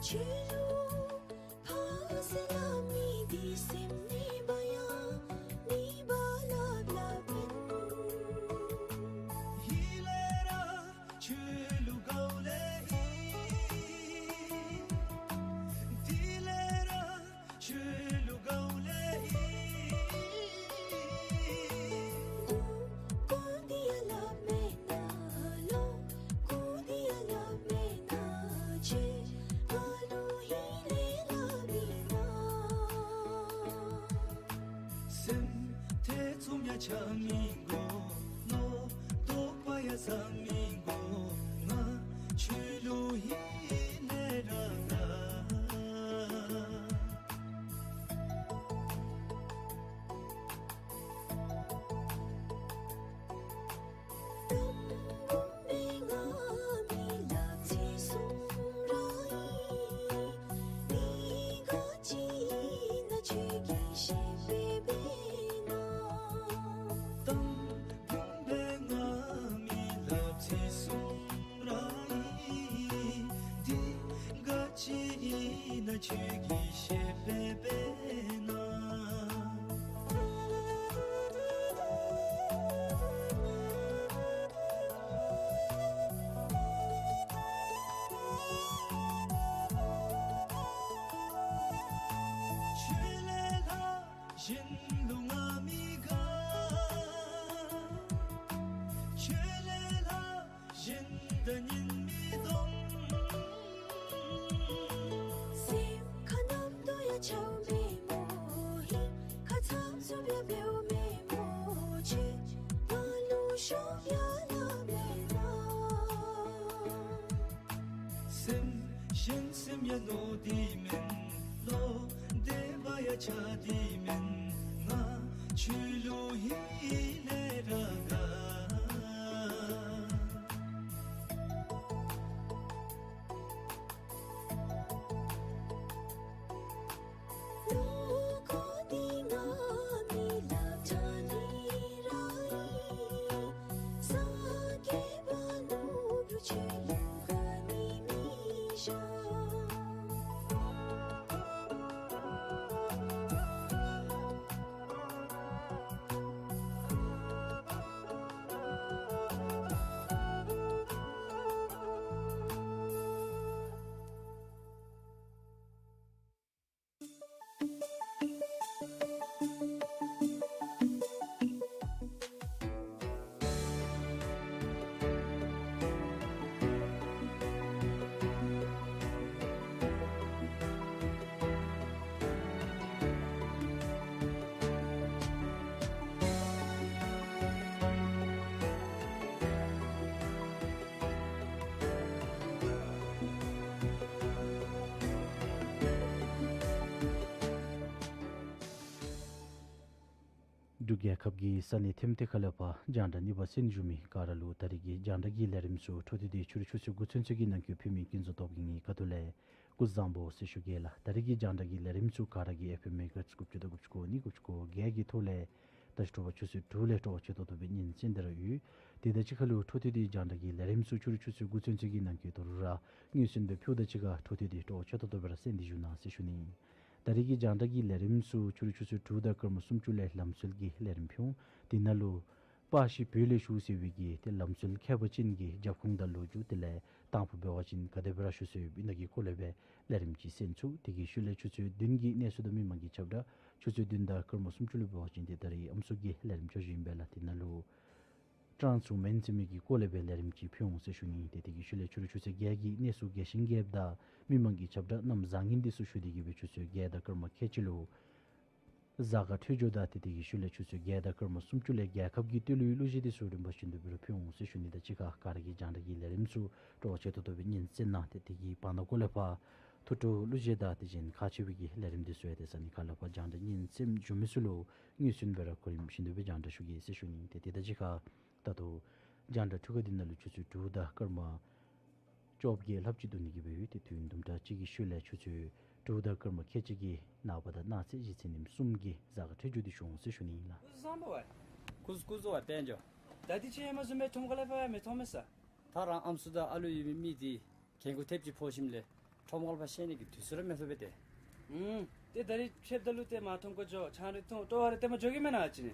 ཆོས་ལུགས་ཕར་ཟེར་སླབ་མི་འདི་སེམས་ནང་འབག་ཡང་མི་འབག་སླབ་སླབ་མེན། ཧེ་ལས་ར་ཆོས་ལུགས་དགའཝ་ལས་ཨིན། དེ་ལས་ར་ཆོས་ལུགས་དགའཝ་ལས་ཨིན། ལོ་དགུ་འདི་ཡང་སླབ་མེན་ན། ལོ་དགུ་འདི་ཡང་སླབ་མེན་ན། ཆོས་ང་ལུ་ཧེ་ལས་སླབ་ཨིན་ན། སེམས་ཐེ་ཚོམ་ཡང་ཆགས་མི་དགོ། བློ་དོགས་པ་ཡང་ཟ་མི་དགོ། ང་ཆོས་ལུགས་ཧེ་ལས་ར་དགའ། དང་པོ་སྦེ་ང་མི་སླབ་ཚིག་གསུམ་ར་ཨིན། འདི་ག་ཅི་ཨིན་ན་ཁྱོད་ཀྱིས་ཤེས་པས་འབད་ན། དང་པོ་སྦེ་ང་མི་སླབ་ཚིག་གསུམ་ར་ཨིན། འདི་ག་ཅི་ཨིན་ན་ཁྱོད་ཀྱིས་ཤེས་པས་འབད་ན། ཁྱོད་ལས་ལྷག་གཞན་ལུ་ང་མི་དགའ། ཁྱོད་ལས་ལྷག་གཞན་དང་གཉེན་མི་འདོམ། སེམས་ཁར་ནམ་དུ་ཡང་ཆགས་མེན་སྨོ། ཧིང་ཁར་ཚབ་ཚུབ་ཡང་འབདཝ་མེན་སྨོ། ཁྱོད་ང་ལུ་ཤོབ་ཡང་སླབ་མེན་ན། སེམས་གཞན་སེམས་ཡང་ནོར་འདི་མེན། བློ་བདེ་བ་ཡང་ཆགས་འདི་མེན། ང་ཁྱོད་ལུ་ཧེ་ལས་ར་དགའ། ལོ་དགུ་འདི་ང་མི་སླབ་ཐ་ལི་ར་ཨིན། ས་གི་བ་ནུབ་རུ་ཆོས་ལུགས་ག་ནི་མི་བཞག། འབྲུག་རྒྱལ་ཁབ་ཀྱི་ས་གནས་ཐེམ་ཐེ་ཁ་ལས་ཕར་རྒྱང་བསྒྲགས་གཉིས་པ་གསན་བཞུགས་མི་ག་ར་ལུ་ད་རིས་ཀྱི་རྒྱང་བསྒྲགས་ཀྱི་ལས་རིམ་ཚུ་འཕྲོ་མཐུད་དེ་ཕྱི་རུ་ཆུ་ཚོད་དགུ་ཚུན་ཚོད་ཀྱི་ནང་འཁོད་ཕུལ་མི་ཀུན་རྫོབ་སྟོབས་རྒྱས་ངེའི་ཁ་ཐུག་ལས་སྐུ་གཟུགས་བཟང་པོ་ཟེར་ཞུ་གེ་ལགས། ད་རིས་ཀྱི་རྒྱང་བསྒྲགས་ཀྱི་ལས་རིམ་ཚུ་ག་ར་གིས་ཨེཕ་ཨེམ་མེ་ག་ཧར་ཊི་དགུ་བཅུ་དང་དགུ་བཅུ་གོ་གཉིས་དགུ་བཅུ་གོ་བརྒྱད་ཀྱི་ཐོག་ལས་ད་ཅི་དྲོ་པ་ཆུ་ཚོད་དྲུག་ལས་དྲོ་པ་ཆེ་ཏོག་ཏོ་སྦེ་ཉན་གསན་ཏེ་ར་ཡོད། དེ་དང་གཅིག་ཁར་ལུ་འཕྲོ་མཐུད་དེ་རྒྱང་བསྒྲགས་ཀྱི་ལས་རིམ་ཚུ་ཕྱི་རུ་ཆུ་ཚོད་དགུ་ཚུན་ཚོད་ཀྱི་ནང་འཁོད་དོ་རུང་ར་དངོས་སུ་སྦེ་ཕུལཝ་ད་གཅིག་ཁར་འཕྲོ་མཐུད་དེ་དྲོ་པ་ཆེ་ཏོག་ཏོ་སྦེ་ར་གསན་ཏེ་བཞུགས་གནང་ཟེར་ཞུ་ནི། ད་རིས་ཀྱི་རྒྱང་བསྒྲགས་ཀྱི་ལས་རིམ་ཚུ་ཕྱི་རུ་ཆུ་ཚོད་དྲུག་དང་སྐར་མ་སུམ་ཅུ་ལས་ལམ་སྲོལ་གྱི་ལས་རིམ་ཕུལ་འོང་། དེ་ནང་ལུ་པར་ཤིང་བོད་ལས་ཞུ་ཟེར་བའི་གི་ཏེ་ལམ་སྲོལ་ཁྱད་པར་ཅན་གྱི་རྒྱབ་ཁུངས་དང་ལོ་རྒྱུས་དེ་ལས་དང་ཕུ་འབད་བ་ཅིན་ག་དེ་སྦེ་ར་ཞུ་སྲོལ་ཡོདཔ་ཨིན་ན་གི་སྐོར་ལས་སྦེ་ལས་རིམ་ཅིག་གསན་ཚུགས། དེ་གི་ཤུལ་ལས་ཆུ་ཚོད་བདུན་གྱི་གནས་ཚུལ་དང་མི་མང་གི་ཁྱབ་བསྒྲགས། ཆུ་ཚོད་བདུན་དང་སྐར་མ་སུམ་ཅུ་ལུ་འབད་བ་ཅིན་ཏེ་ད་རིས་ཨམ་སྲུ་གི་ལས་རིམ་ཚུ་བཞིན་སྦེ་ལགས། དེ་ནང་ལུ་ཀྲང་ཙུང་མེན་ཟེར་མི་གི་སྐོར་ལས་སྦེ་ལས་རིམ་ཅིག་ཕུལ་འོང་ཟེར་ཞུ་ནི། ཏེ་དེ་གི་ཤུལ་ལས་ཕྱི་རུ་ཆུ་ཚོད་བརྒྱད་ཀྱི་གནས་ཚུལ་རྒྱས་ཤིང་རྒྱསཔ་དང་མི་མང་གི་ཁྱབ་བསྒྲགས་གནམ་བཟང་ངན་འདི་ཚུ་ཞུ་སྟེ་གི་སྦེ་ཆུ་ཚོད་བརྒྱད་དང་སྐར་མ་ཁལ་གཅིག་ལུ་གཟའ་སྐར་འཕྲོད་སྦྱོར་དང་ཏེ་དེ་གི་ཤུལ་ལས་ཆུ་ཚོད་བརྒྱད་དང་སྐར་མ་སུམ་ཅུ་ལས་རྒྱལ་ཁབ་ཀྱི་འདི་ལུ་གླུ་གཞས་འདི་ཚུ་རིམ་པ་བཞིན་དུ་སྦེ་ར་ཕུལ་འོང་ཟེར་ཞུ་ནི། ད་གཅིག་ཁར་ག་ར་གིས་རྒྱང་བསྒྲགས་ཀྱི་ལས་རིམ་ཚུ་དྲོ་པ་ཆེ་ཏོག་ཏོ་སྦེ་ཉན་གསན་གནང་། ཏེ་དེ་གི་བར་ན་སྐོར་ལས་ཕར་ཐུགས་སྤྲོ་གླུ་གཞས་དང་དེ་བཞིན་ཁག་ཆེ་བའི་གི་ལས་རིམ་འདི་ཚུ་ཡང་ཏེ་ས་གནས་ཁ་ལས་ཕར་རྒྱང་བསྒྲགས་ཉན་གསན་བྱོན་མི་ཚུ་ལུ་དངོས་སུ་སྦེ་ར་གོ་རིམ་བཞིན་དུ་སྦེ་རྒྱང་བསྒྲགས་ཞུ་གེ་ཟེར་ཞུ་ནི། ཏེ་དེ་དང་གཅིག་ཁར་ད་ལྟོ་རྒྱང་བསྒྲགས་འཕྲུལ་ཁང་འདི་ནང་ལུ་ཆུ་ཚོད་དྲུག་དང་སྐར་མ་བཅོ་བརྒྱད་ལྷགཔ་ཅིག་འདུག་ནི་གི་སྦེ་ཡོད། ཏེ་དུས་ཡུན་དུམ་གྲ་གཅིག་གི་ཤུལ་ལས་ཆུ་ཚོད་དྲུག་དང་སྐར་མ་ཁལ་གཅིག་གི་ནངས་པ་དང་གནངས་ཚེ་གཞེས་ཚེ་ཉིནམ་གསུམ་གྱི་གཟའ་སྐར་འཕྲོད་སྦྱོར་འདི་ཞུ་འོང་ཟེར་ཞུ་ནི་ཨིན་ལགས། སྐུ་གཟུགས་བཟང་པོ་བ། སྐུ་གཟུགས་བཟང་པོ་བ་དཔལ་འབྱོར། ད་འདི་ཅིག་ཧེ་མ་བཟུམ་སྦེ་ཁྲོམ་ཁ་ལས་ཕར་མི་མཐོང་མས་ས། ད་རང་ཨམ་སྲུ་དང་ཨ་ལུ་ཡོད་མི་འདི་གྱལ་མགུ་ཐེབས་ཅིག་ཕོག་ཞིནམ་ལས་ ཁྲོམ་སྐོར་པ་ཤེས་ནི་གི་དུས་ཚོད་ར་མི་ཐོབ་པས་ཏེ། ཨུམ། ཏེ་ད་རིས་ཕྱདཔ་ད་ལུ་ཏེ་མ་ཁྲོམ་སྐོར་འགྱོ་ཆང་རེ་འཐུང་སྤྲོ་བ་རེ་ཏེ་མ་འགྱོ་གེ་མེན་ན་ཨ་ཙི་ནི།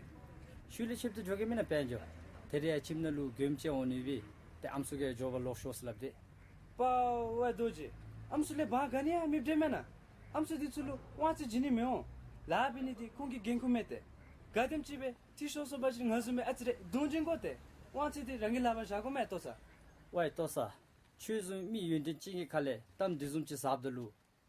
ཤུལ་ལས་ཕྱདཔ་ད་འགྱོ་གེ་མེན་ན་དཔལ་འབྱོར། ད་རིས་ཡར་ཁྱིམ་ནང་ལུ་མགྱོནམ་ཅིག་འོང་ནི་སྦེ་ཏེ་ཨམ་སྲུ་གིས་འགྱོ་བར་ལོག་ཤོག་ཟེར་སླབ་སྟེ། པ་ཝའི་རྡོ་རྗེ། ཨམ་སྲུ་ལས་འབག་ག་ནི་ཡང་མེདཔ་འདྲས་མེན་ན། ཨམ་སྲུ་འདི་ཚུ་ལུ་དབང་ཚད་བྱིན་ནི་མི་འོང་། ལཱ་འབད་ནི་འདི་ཁོང་གི་འགན་ཁུར་མས་ཏེ། ག་དེམ་ཅིག་སྦེ་ཏེ་ཤོར་སོང་པ་ཅིན་ང་བཟུམ་སྦེ་ཨ་ཙི་རེ་གདོང་འཛིན་དགོ་སྟེ། དབང་ཚད་འདི་རང་གི་ལག་པར་བཞག་དགོ་མས་ལྟོ་ཚང་། ཝའི་ལྟོ་ཚང་། ཁྱོད་བཟུམ་མི་ཡོན་ཏན་ཅན་གྱི་ཁ་ལས་གཏམ་འདི་བཟུམ་ཅིག་ཟབ་ད་ལུ།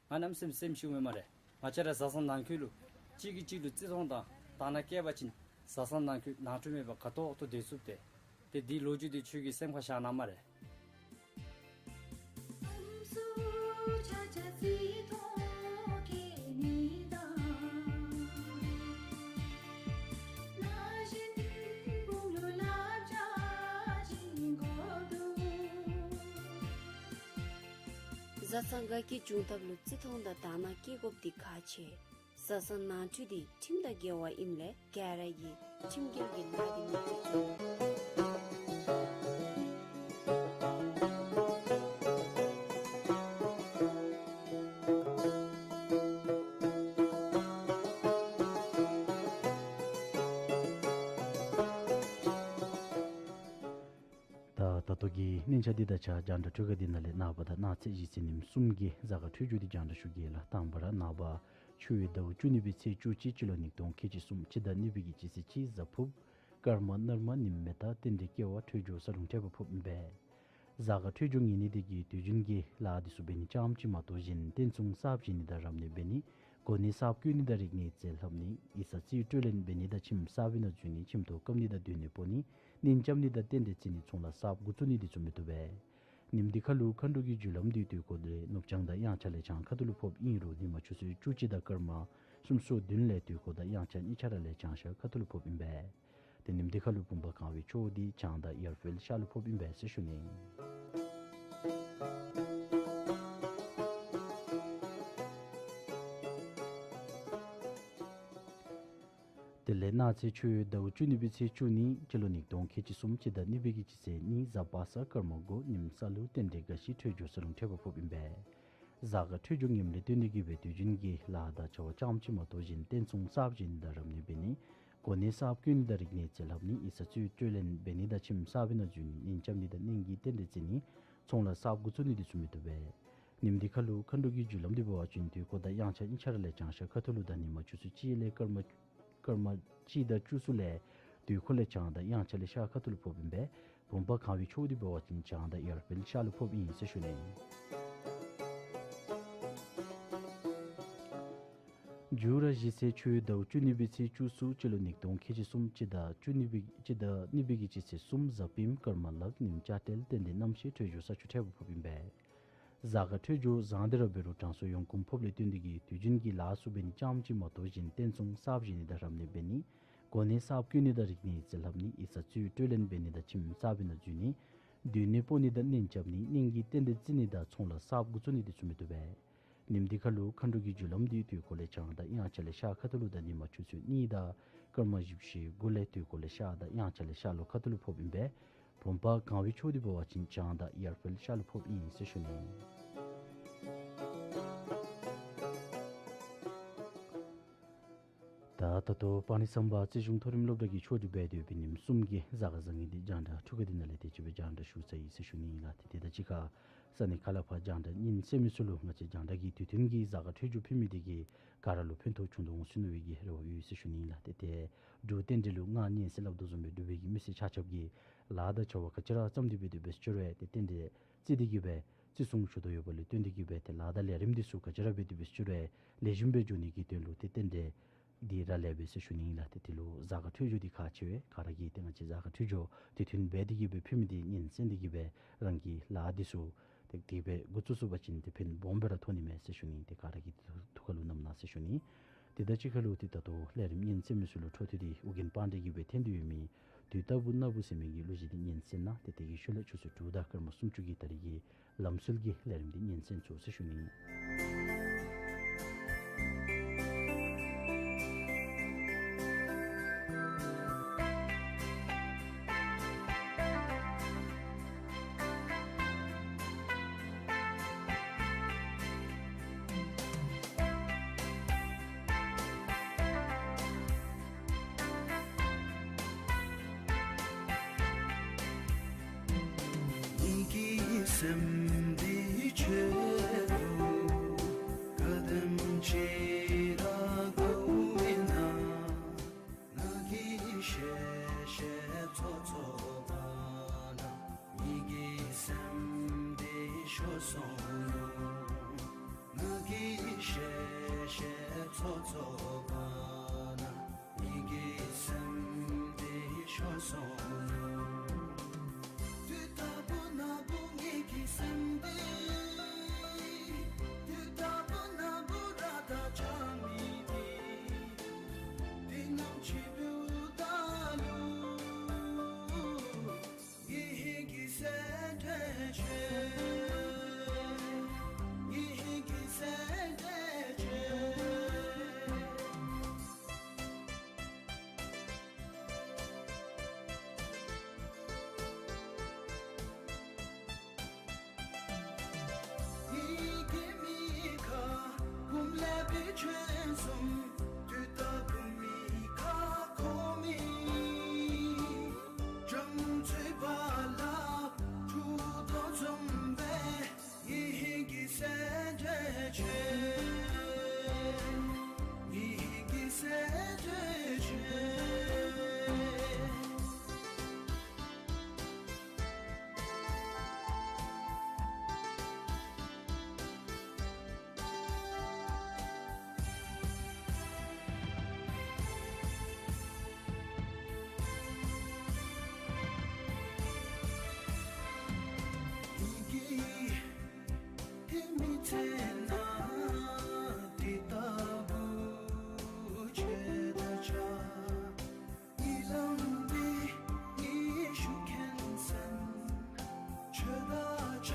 ང་གནམ་མེད་ས་མེད་སེམས་ཤི་འོང་སྨ་རེ། ང་བཅས་ར་བཟའ་ཚང་ནང་འཁོད་ལུ་གཅིག་གིས་གཅིག་ལུ་བརྩི་མཐོང་དང་དག་སྣང་བསྐྱེད་པ་ཅིན་བཟའ་ཚང་ནང་འཁོད་ནང་འཁྲུག་མེད་པར་དགའ་ཏོག་ཏོ་སྡོད་ཚུགས་ཏེ། ཏེ་འདི་ལོ་རྒྱུས་འདི་ཁྱོད་ཀྱིས་སེམས་ཁར་བཞག་གནང་སྨ་རེ། བཟའ་ཚང་དགའ་སྐྱིད་འབྱུང་ཐབས་ལུ་བརྩི་མཐོང་དང་དག་སྣང་བསྐྱེད་དགོཔ་འདི་ཁག་ཆེ། བཟའ་ཚང་ནང་འཁྲུག་འདི་ཁྲིམས་དང་འགལ་བ་ཨིནམ་ལས་ག་ར་གིས་ཁྲིམས་འགལ་གྱི་ལཱ་འདི་མི་བྱེད་ཅིག། ད་ད་ལྟོ་གི་སྙན་ཆ་འདི་ད་ཆ་རྒྱང་བསྒྲགས་འཕྲུལ་ཁང་འདི་ནང་ལས་ནངས་པ་དང་གནངས་ཚེ་གཞེས་ཚེ་ཉིནམ་གསུམ་གྱི་གཟའ་སྐར་འཕྲོད་སྦྱོར་འདི་རྒྱང་བསྒྲགས་ཞུ་གེ་ལགས། དང་པ་ར་ནངས་པ་ཆུ་ཡོས་ཟླཝ་བཅུ་གཉིས་པའི་ཚེས་བཅུ་གཅིག་སྤྱི་ལོ་ཉིས་སྟོང་ཁལ་གཅིག་གསུམ་སྤྱི་ཟླ་གཉིས་པའི་གི་སྤྱི་ཚེས་གཅིག་གཟའ་ཕུརཔ། སྐར་མ་སྣར་མ་ཉིམ་མེ་སྟག་རྟེན་འབྲེལ་སྐྱེ་བ་འཕྲོད་སྦྱོར་ས་རླུང་འཕྲད་པ་ཕོགཔ་ཨིན་པས། གཟའ་སྐར་འཕྲོད་སྦྱོར་ངན་ནི་འདི་གིས་དུས་རྒྱུན་གྱི་ལཱ་འདི་ཚུ་འབད་ནི་ཙམ་ཅིག་མ་གཏོགས་གཞན་རྟེན་བཙུགས་གསརཔ་བཞེངས་ནི་དང་རབ་གནས་འབད་ནི། གོ་གནས་གསརཔ་བསྐོ་ནི་དང་རིག་གནས་རྩིས་ལྷབ་ནི། ཡིག་ཚང་རྩིས་སྤྲོད་ལེན་འབད་ནི་དང་ཁྱིམ་གསར་པའི་ནང་འཛུལ་ནི། ཁྱིམ་ཐོག་བཀབ་ནི་དང་སྡོད་གནས་སྤོ་ནི། གཉེན་རྐྱབ་ནི་དང་རྟེན་འབྲེལ་བརྩི་ནི། ཚོང་ལཱ་གསརཔ་འགོ་བཙུགས་ནི་འདི་ཚུ་མི་བཏུབ་པས། ཉིནམ་འདི་ཁར་ལུ་མཁའ་འགྲོ་གི་རྒྱུ་ལམ་འདི་དུས་འཁོར་ལས་ནུབ་བྱང་དང་དབྱངས་འཆར་ལས་བྱང་ཁ་ཐུག་ལུ་ཕོགཔ་ཨིན་རུང་ཉི་མ་ཆུ་ཚོད་བཅུ་གཅིག་དང་སྐར་མ་སུམ་ཅུ་སོ་བདུན་ལས་དུས་འཁོར་དང་དབྱངས་འཆར་གཉིས་ཆ་ར་ལས་བྱང་ཤར་ཁ་ཐུག་ལུ་ཕོགཔ་ཨིན་པས། ཏེ་ཉིནམ་འདི་ཁར་ལུ་བུམ་པ་གང་བའི་ཕྱོགས་འདི་བྱང་དང་ཡར་འཕེལ་ཤར་ལུ་ཕོགཔ་ཨིན་པས་ཟེར་ཞུ་ནི། དེ་ལས་གནངས་ཚེ་ཆུ་ཡོས་ཟླཝ་བཅུ་གཉིས་པའི་ཚེས་བཅུ་གཉིས་སྤྱི་ལོ་ཉིས་སྟོང་ཁལ་གཅིག་གསུམ་སྤྱི་ཟླ་གཉིས་པའི་གི་སྤྱི་ཚེས་གཉིས་གཟའ་པ་སངས་སྐར་མ་དགུ་ཉིམ་གསལ་ལུ་རྟེན་འབྲེལ་དགའ་ཞིག་འཕྲོད་སྦྱོར་ས་རླུང་འཕྲད་པ་ཕོགཔ་ཨིན་པས། གཟའ་སྐར་འཕྲོད་སྦྱོར་ངནམ་ལས་བརྟེན་ཏེ་གིས་སྦེ་དུས་རྒྱུན་གྱི་ལཱ་དང་བྱ་བ་རྐྱངམ་ཅིག་མ་གཏོགས་གཞན་རྟེན་བཙུགས་གསརཔ་བཞེངས་ནི་དང་རབ་གནས་འབད་ནི། གོ་གནས་གསརཔ་བསྐོ་ནི་དང་རིག་གནས་རྩིས་ལྷབ་ནི། ཡིག་ཚང་རྩིས་སྤྲོད་ལེན་འབད་ནི་དང་ཁྱིམ་གསར་པའི་ནང་འཛུལ་ནི། གཉེན་རྐྱབ་ནི་དང་གཉེན་གྱི་རྟེན་འབྲེལ་བརྩི་ནི། ཚོང་ལཱ་གསརཔ་འགོ་བཙུགས་ནི་འདི་ཚུ་མི་བཏུབ་པས། ཉིནམ་འདི་ཁར་ལུ་མཁའ་འགྲོ་གི་རྒྱུ་ལམ་འདི་འབད་བ་ཅིན་དུས་འཁོར་དང་དབྱངས་འཆར་གཉིས་ཆ་ར་ལས་བྱང་ཤར་ཁ་ཐུག་ལུ་དང་ཉི་མ་ཆུ་ཚོད་གཅིག་ལས་སྐར་མ་སྐར་མ་གཅིག་དང་བཅུ་གསུམ་ལས་དུས་འཁོར་ལས་བྱང་དང་དབྱངས་འཆར་ལས་ཤར་ཁ་ཐུག་ལུ་ཕོགཔ་ཨིན་པས། བུམ་པ་གང་བའི་ཕྱོགས་འདི་འབད་བ་ཅིན་བྱང་དང་ཡར་འཕེལ་ཤར་ལུ་ཕོགཔ་ཨིན་ཟེར་ཞུ་ནི། མཇུག་ར་གཞེས་ཚེ་ཆུ་ཡོས་ཟླཝ་བཅུ་གཉིས་པའི་ཚེས་བཅུ་གསུམ་སྤྱི་ལོ་ཉིས་སྟོང་ཁལ་གཅིག་གསུམ་སྤྱི་ཟླ་བཅུ་གཉིས་པའི་སྤྱི་ཟླ་གཉིས་པའི་གི་སྤྱི་ཚེས་གསུམ་གཟའ་སྤེནམ་སྐར་མ་ལག་ཉིམ་ལྕགས་སྤྲེལ་རྟེན་འབྲེལ་རྣམ་ཤེས་འཕྲོད་སྦྱོར་ས་ཆུ་འཕྲད་པ་ཕོགཔ་ཨིན་པས། གཟའ་སྐར་འཕྲོད་སྦྱོར་བཟང་སྟེ་ར་འབད་རུང་གྲང་སོགས་ཡོང་གོམས་ཕོགཔ་ལས་བརྟེན་ཏེ་གིས་དུས་རྒྱུན་གྱི་ལཱ་ཚུ་འབད་ནི་ཙམ་ཅིག་མ་གཏོགས་གཞན་རྟེན་བཙུགས་གསརཔ་བཞེངས་ནི་དང་རབ་གནས་འབད་ནི། གོ་གནས་གསརཔ་བསྐོ་ནི་དང་རིག་གནས་རྩིས་ལྷབ་ནི། ཡིག་ཚང་རྩིས་སྤྲོད་ལེན་འབད་ནི་དང་ཁྱིམ་གསར་པའི་ནང་འཛུལ་ནི། སྡོད་གནས་སྤོ་ནི་དང་གཉེན་རྐྱབ་ནི། གཉེན་གྱི་རྟེན་འབྲེལ་བརྩི་ནི་དང་ཚོང་ལཱ་གསརཔ་འགོ་བཙུགས་ནི་འདི་ཚུ་མི་བཏུབ་པས། ཉིནམ་འདི་ཁར་ལུ་མཁའ་འགྲོ་གི་རྒྱུ་ལམ་འདི་དུས་འཁོར་ལས་བྱང་དང་དབྱངས་འཆར་ལས་ཤར་ཁ་ཐུག་ལུ་དང་ཉི་མ་ཆུ་ཚོད་གཉིས་དང་སྐར་མ་བཞི་བཅུ་ཞེ་དགུ་ལས་དུས་འཁོར་ལས་ཤར་དང་དབྱངས་འཆར་ལས་ཤར་ལྷོ་ཁ་ཐུག་ལུ་ཕོགཔ་ཨིན་པས། བུམ་པ་གང་བའི་ཕྱོགས་འདི་འབད་བ་ཅིན་བྱང་དང་ཡར་འཕེལ་ཤར་ལུ་ཕོགཔ་ཨིན་ཟེར་ཞུ་ནི། ད་ད་ལྟོ་པཱ་ཎི་སམ་བྷ་རྩིས་གཞུང་མཐོ་རིམ་སློབ་གྲྭ་གི་ཆོས་སྒྲུབ་འབད་དེ་ཡོད་པའི་ཉིནམ་གསུམ་གྱི་གཟའ་སྐར་བཟང་ངན་འདི་རྒྱང་བསྒྲགས་འཕྲུལ་ཁང་འདི་ནང་ལས་དེ་ཅིག་སྦེ་རྒྱང་བསྒྲགས་ཞུ་ཚར་ཡི་ཟེར་ཞུ་ནི་ཨིན་ལགས། ཏེ་དེ་དང་གཅིག་ཁར་ས་གནས་ཁ་ལས་ཕར་རྒྱང་བསྒྲགས་ཉན་གསན་མི་ཚུ་ལུ་ང་བཅས་རྒྱང་བསྒྲགས་ཀྱི་དུས་མཐུན་གྱི་གཟའ་སྐར་འཕྲོད་སྦྱོར་ཕུལ་མི་འདི་གིས་ག་ར་ལུ་ཕན་ཐོགས་བྱུང་དོ་འོང་ཟེར་མནོ་བའི་གི་རེ་བ་ཡོད་ཟེར་ཞུ་ནི་ཨིན་ལགས། ཏེ་ཏེ་འབྲུག་རྟེན་འབྲེལ་ལུ་མངའ་བརྙེས་ཟེར་སླབ་དོ་བཟུམ་སྦེ་འབྲུག་པའི་གི་མི་སེར་ཆ་ཁྱབ་ཀྱིས་ལཱ་དང་བྱ་བ་ག་ཅི་ར་བརྩམས་ཏེ་འབད་དེ་འབད་ཞུ་རུང་ཏེ་རྟེན་འབྲེལ་རྩིས་ཏེ་གིས་སྦེ་བརྩི་སྲུང་ཞུ་དོ་ཡོདཔ་ལུ་བརྟེན་ཏེ་གིས་སྦེ་ཏེ་ལཱ་དང་ལས་རིམ་འདི་ཚུ་ག་ཅི་ར་འབད་དེ་འབད་ཞུ་རུང་ལེགས་ཤོམ་སྦེ་འགྱོ་ནི་གི་དོན་ལུ་ཏེ་རྟེན་འབྲེལ་འདི་ར་ལེགས་པས་ཟེར་ཞུ་ནི་ཨིན་ལགས། ཏེ་དེ་ལུ་གཟའ་སྐར་འཕྲོད་སྦྱོར་འདི་ཁག་ཆེ་བས། ག་ར་གིས་ཏེ་ང་བཅས་གཟའ་སྐར་འཕྲོད་སྦྱོར་དུས་མཐུན་འབད་དེ་གིས་སྦེ་ཕུལ་མི་འདི་ཉན་གསན་ཏེ་གིས་སྦེ་རང་གི་ལཱ་འདི་ཚུ་ཏེ་དེ་སྦེ་འགོ་བཙུགས་ཚུགས་པ་ཅིན་ཏེ་ཕན་སྦོམ་སྦེ་ར་ཐོགས་ནི་མས་ཟེར་ཞུ་ནི། ཏེ་ག་ར་གིས་ཐུགས་ཁར་ལུ་བསྣམས་གནང་ཟེར་ཞུ་ནི། དེ་དང་གཅིག་ཁར་ལུ་ཏེ་ད་ལྟོ་ལས་རིམ་ཉན་གསན་མི་ཚུ་ལུ་འཕྲོ་མཐུད་དེ་ཨོ་རྒྱན་པཱན་ཌེ་གིས་སྦེ་འཐེན་ཏེ་ཡོད་མི་དུས་རྟག་བུ་སྣ་བུག་ཟེར་མི་གི་གླུ་གཞས་འདི་ཉན་གསན་གནང་། ཏེ་དེ་གི་ཤུལ་ལས་ཆུ་ཚོད་དྲུག་དང་སྐར་མ་སུམ་ཅུ་གི་ད་རིས་ཀྱི་ལམ་སྲོལ་གྱི་ལས་རིམ་འདི་ཉན་གསན་ཚུགས་ཟེར་ཞུ་ནི། སེམས་འདི་ཆོས་ལུ་ག་དེམ་ཅིག་ར་དགའཝ་ཨིན་ན། ང་གིས་བཤད་བཤད་ཚོགས་ཚོགས་པ་ན། ངེ་གི་སེམས་འདི་ཤོར་སོང་ནུག། ང་གིས་བཤད་བཤད་ཚོགས་ཚོགས་པ་ན། ངེ་གི་སེམས་འདི་ཤོར་སོང་ནུག། དུས་རྟག་བུ་ན་བུ་ངེ་གི་སེམས་འདི། དུས་རྟག་བུ་ན་བུ་ར་ད་ཆ་མི་འདི། དེ་ནམ་ཅིག་བུ་ད་ལུ། ངེ་གི་སེམས་འདི་ཆོས། ངེ་གི་སེམས་འདི་ཆོས། ངེ་གི་མི་ཁ་བུམོ་ལས་སྦེ་ཆོས་གསུངས། དུས་རྟག་བུ་མི་ཁ་ཁོ་མི། བྱང་ཆུབ་བ་ལ་ཐུགས་དོགས་བཟུམ་སྦེ། ངེ་གི་སེམས་འདི་ཆོས། ངེ་གི་སེམས་འདི་ཆོས། ངེ་གི་ཧེ་མི་ཚེ་ནང་འདི་ལྟ་བུ་ཆོས་དང་ཆ། ངེ་ལམ་འདི་ངེ་ཞུ་མཁན་ཟེར། ཆོས་དང་ཆ་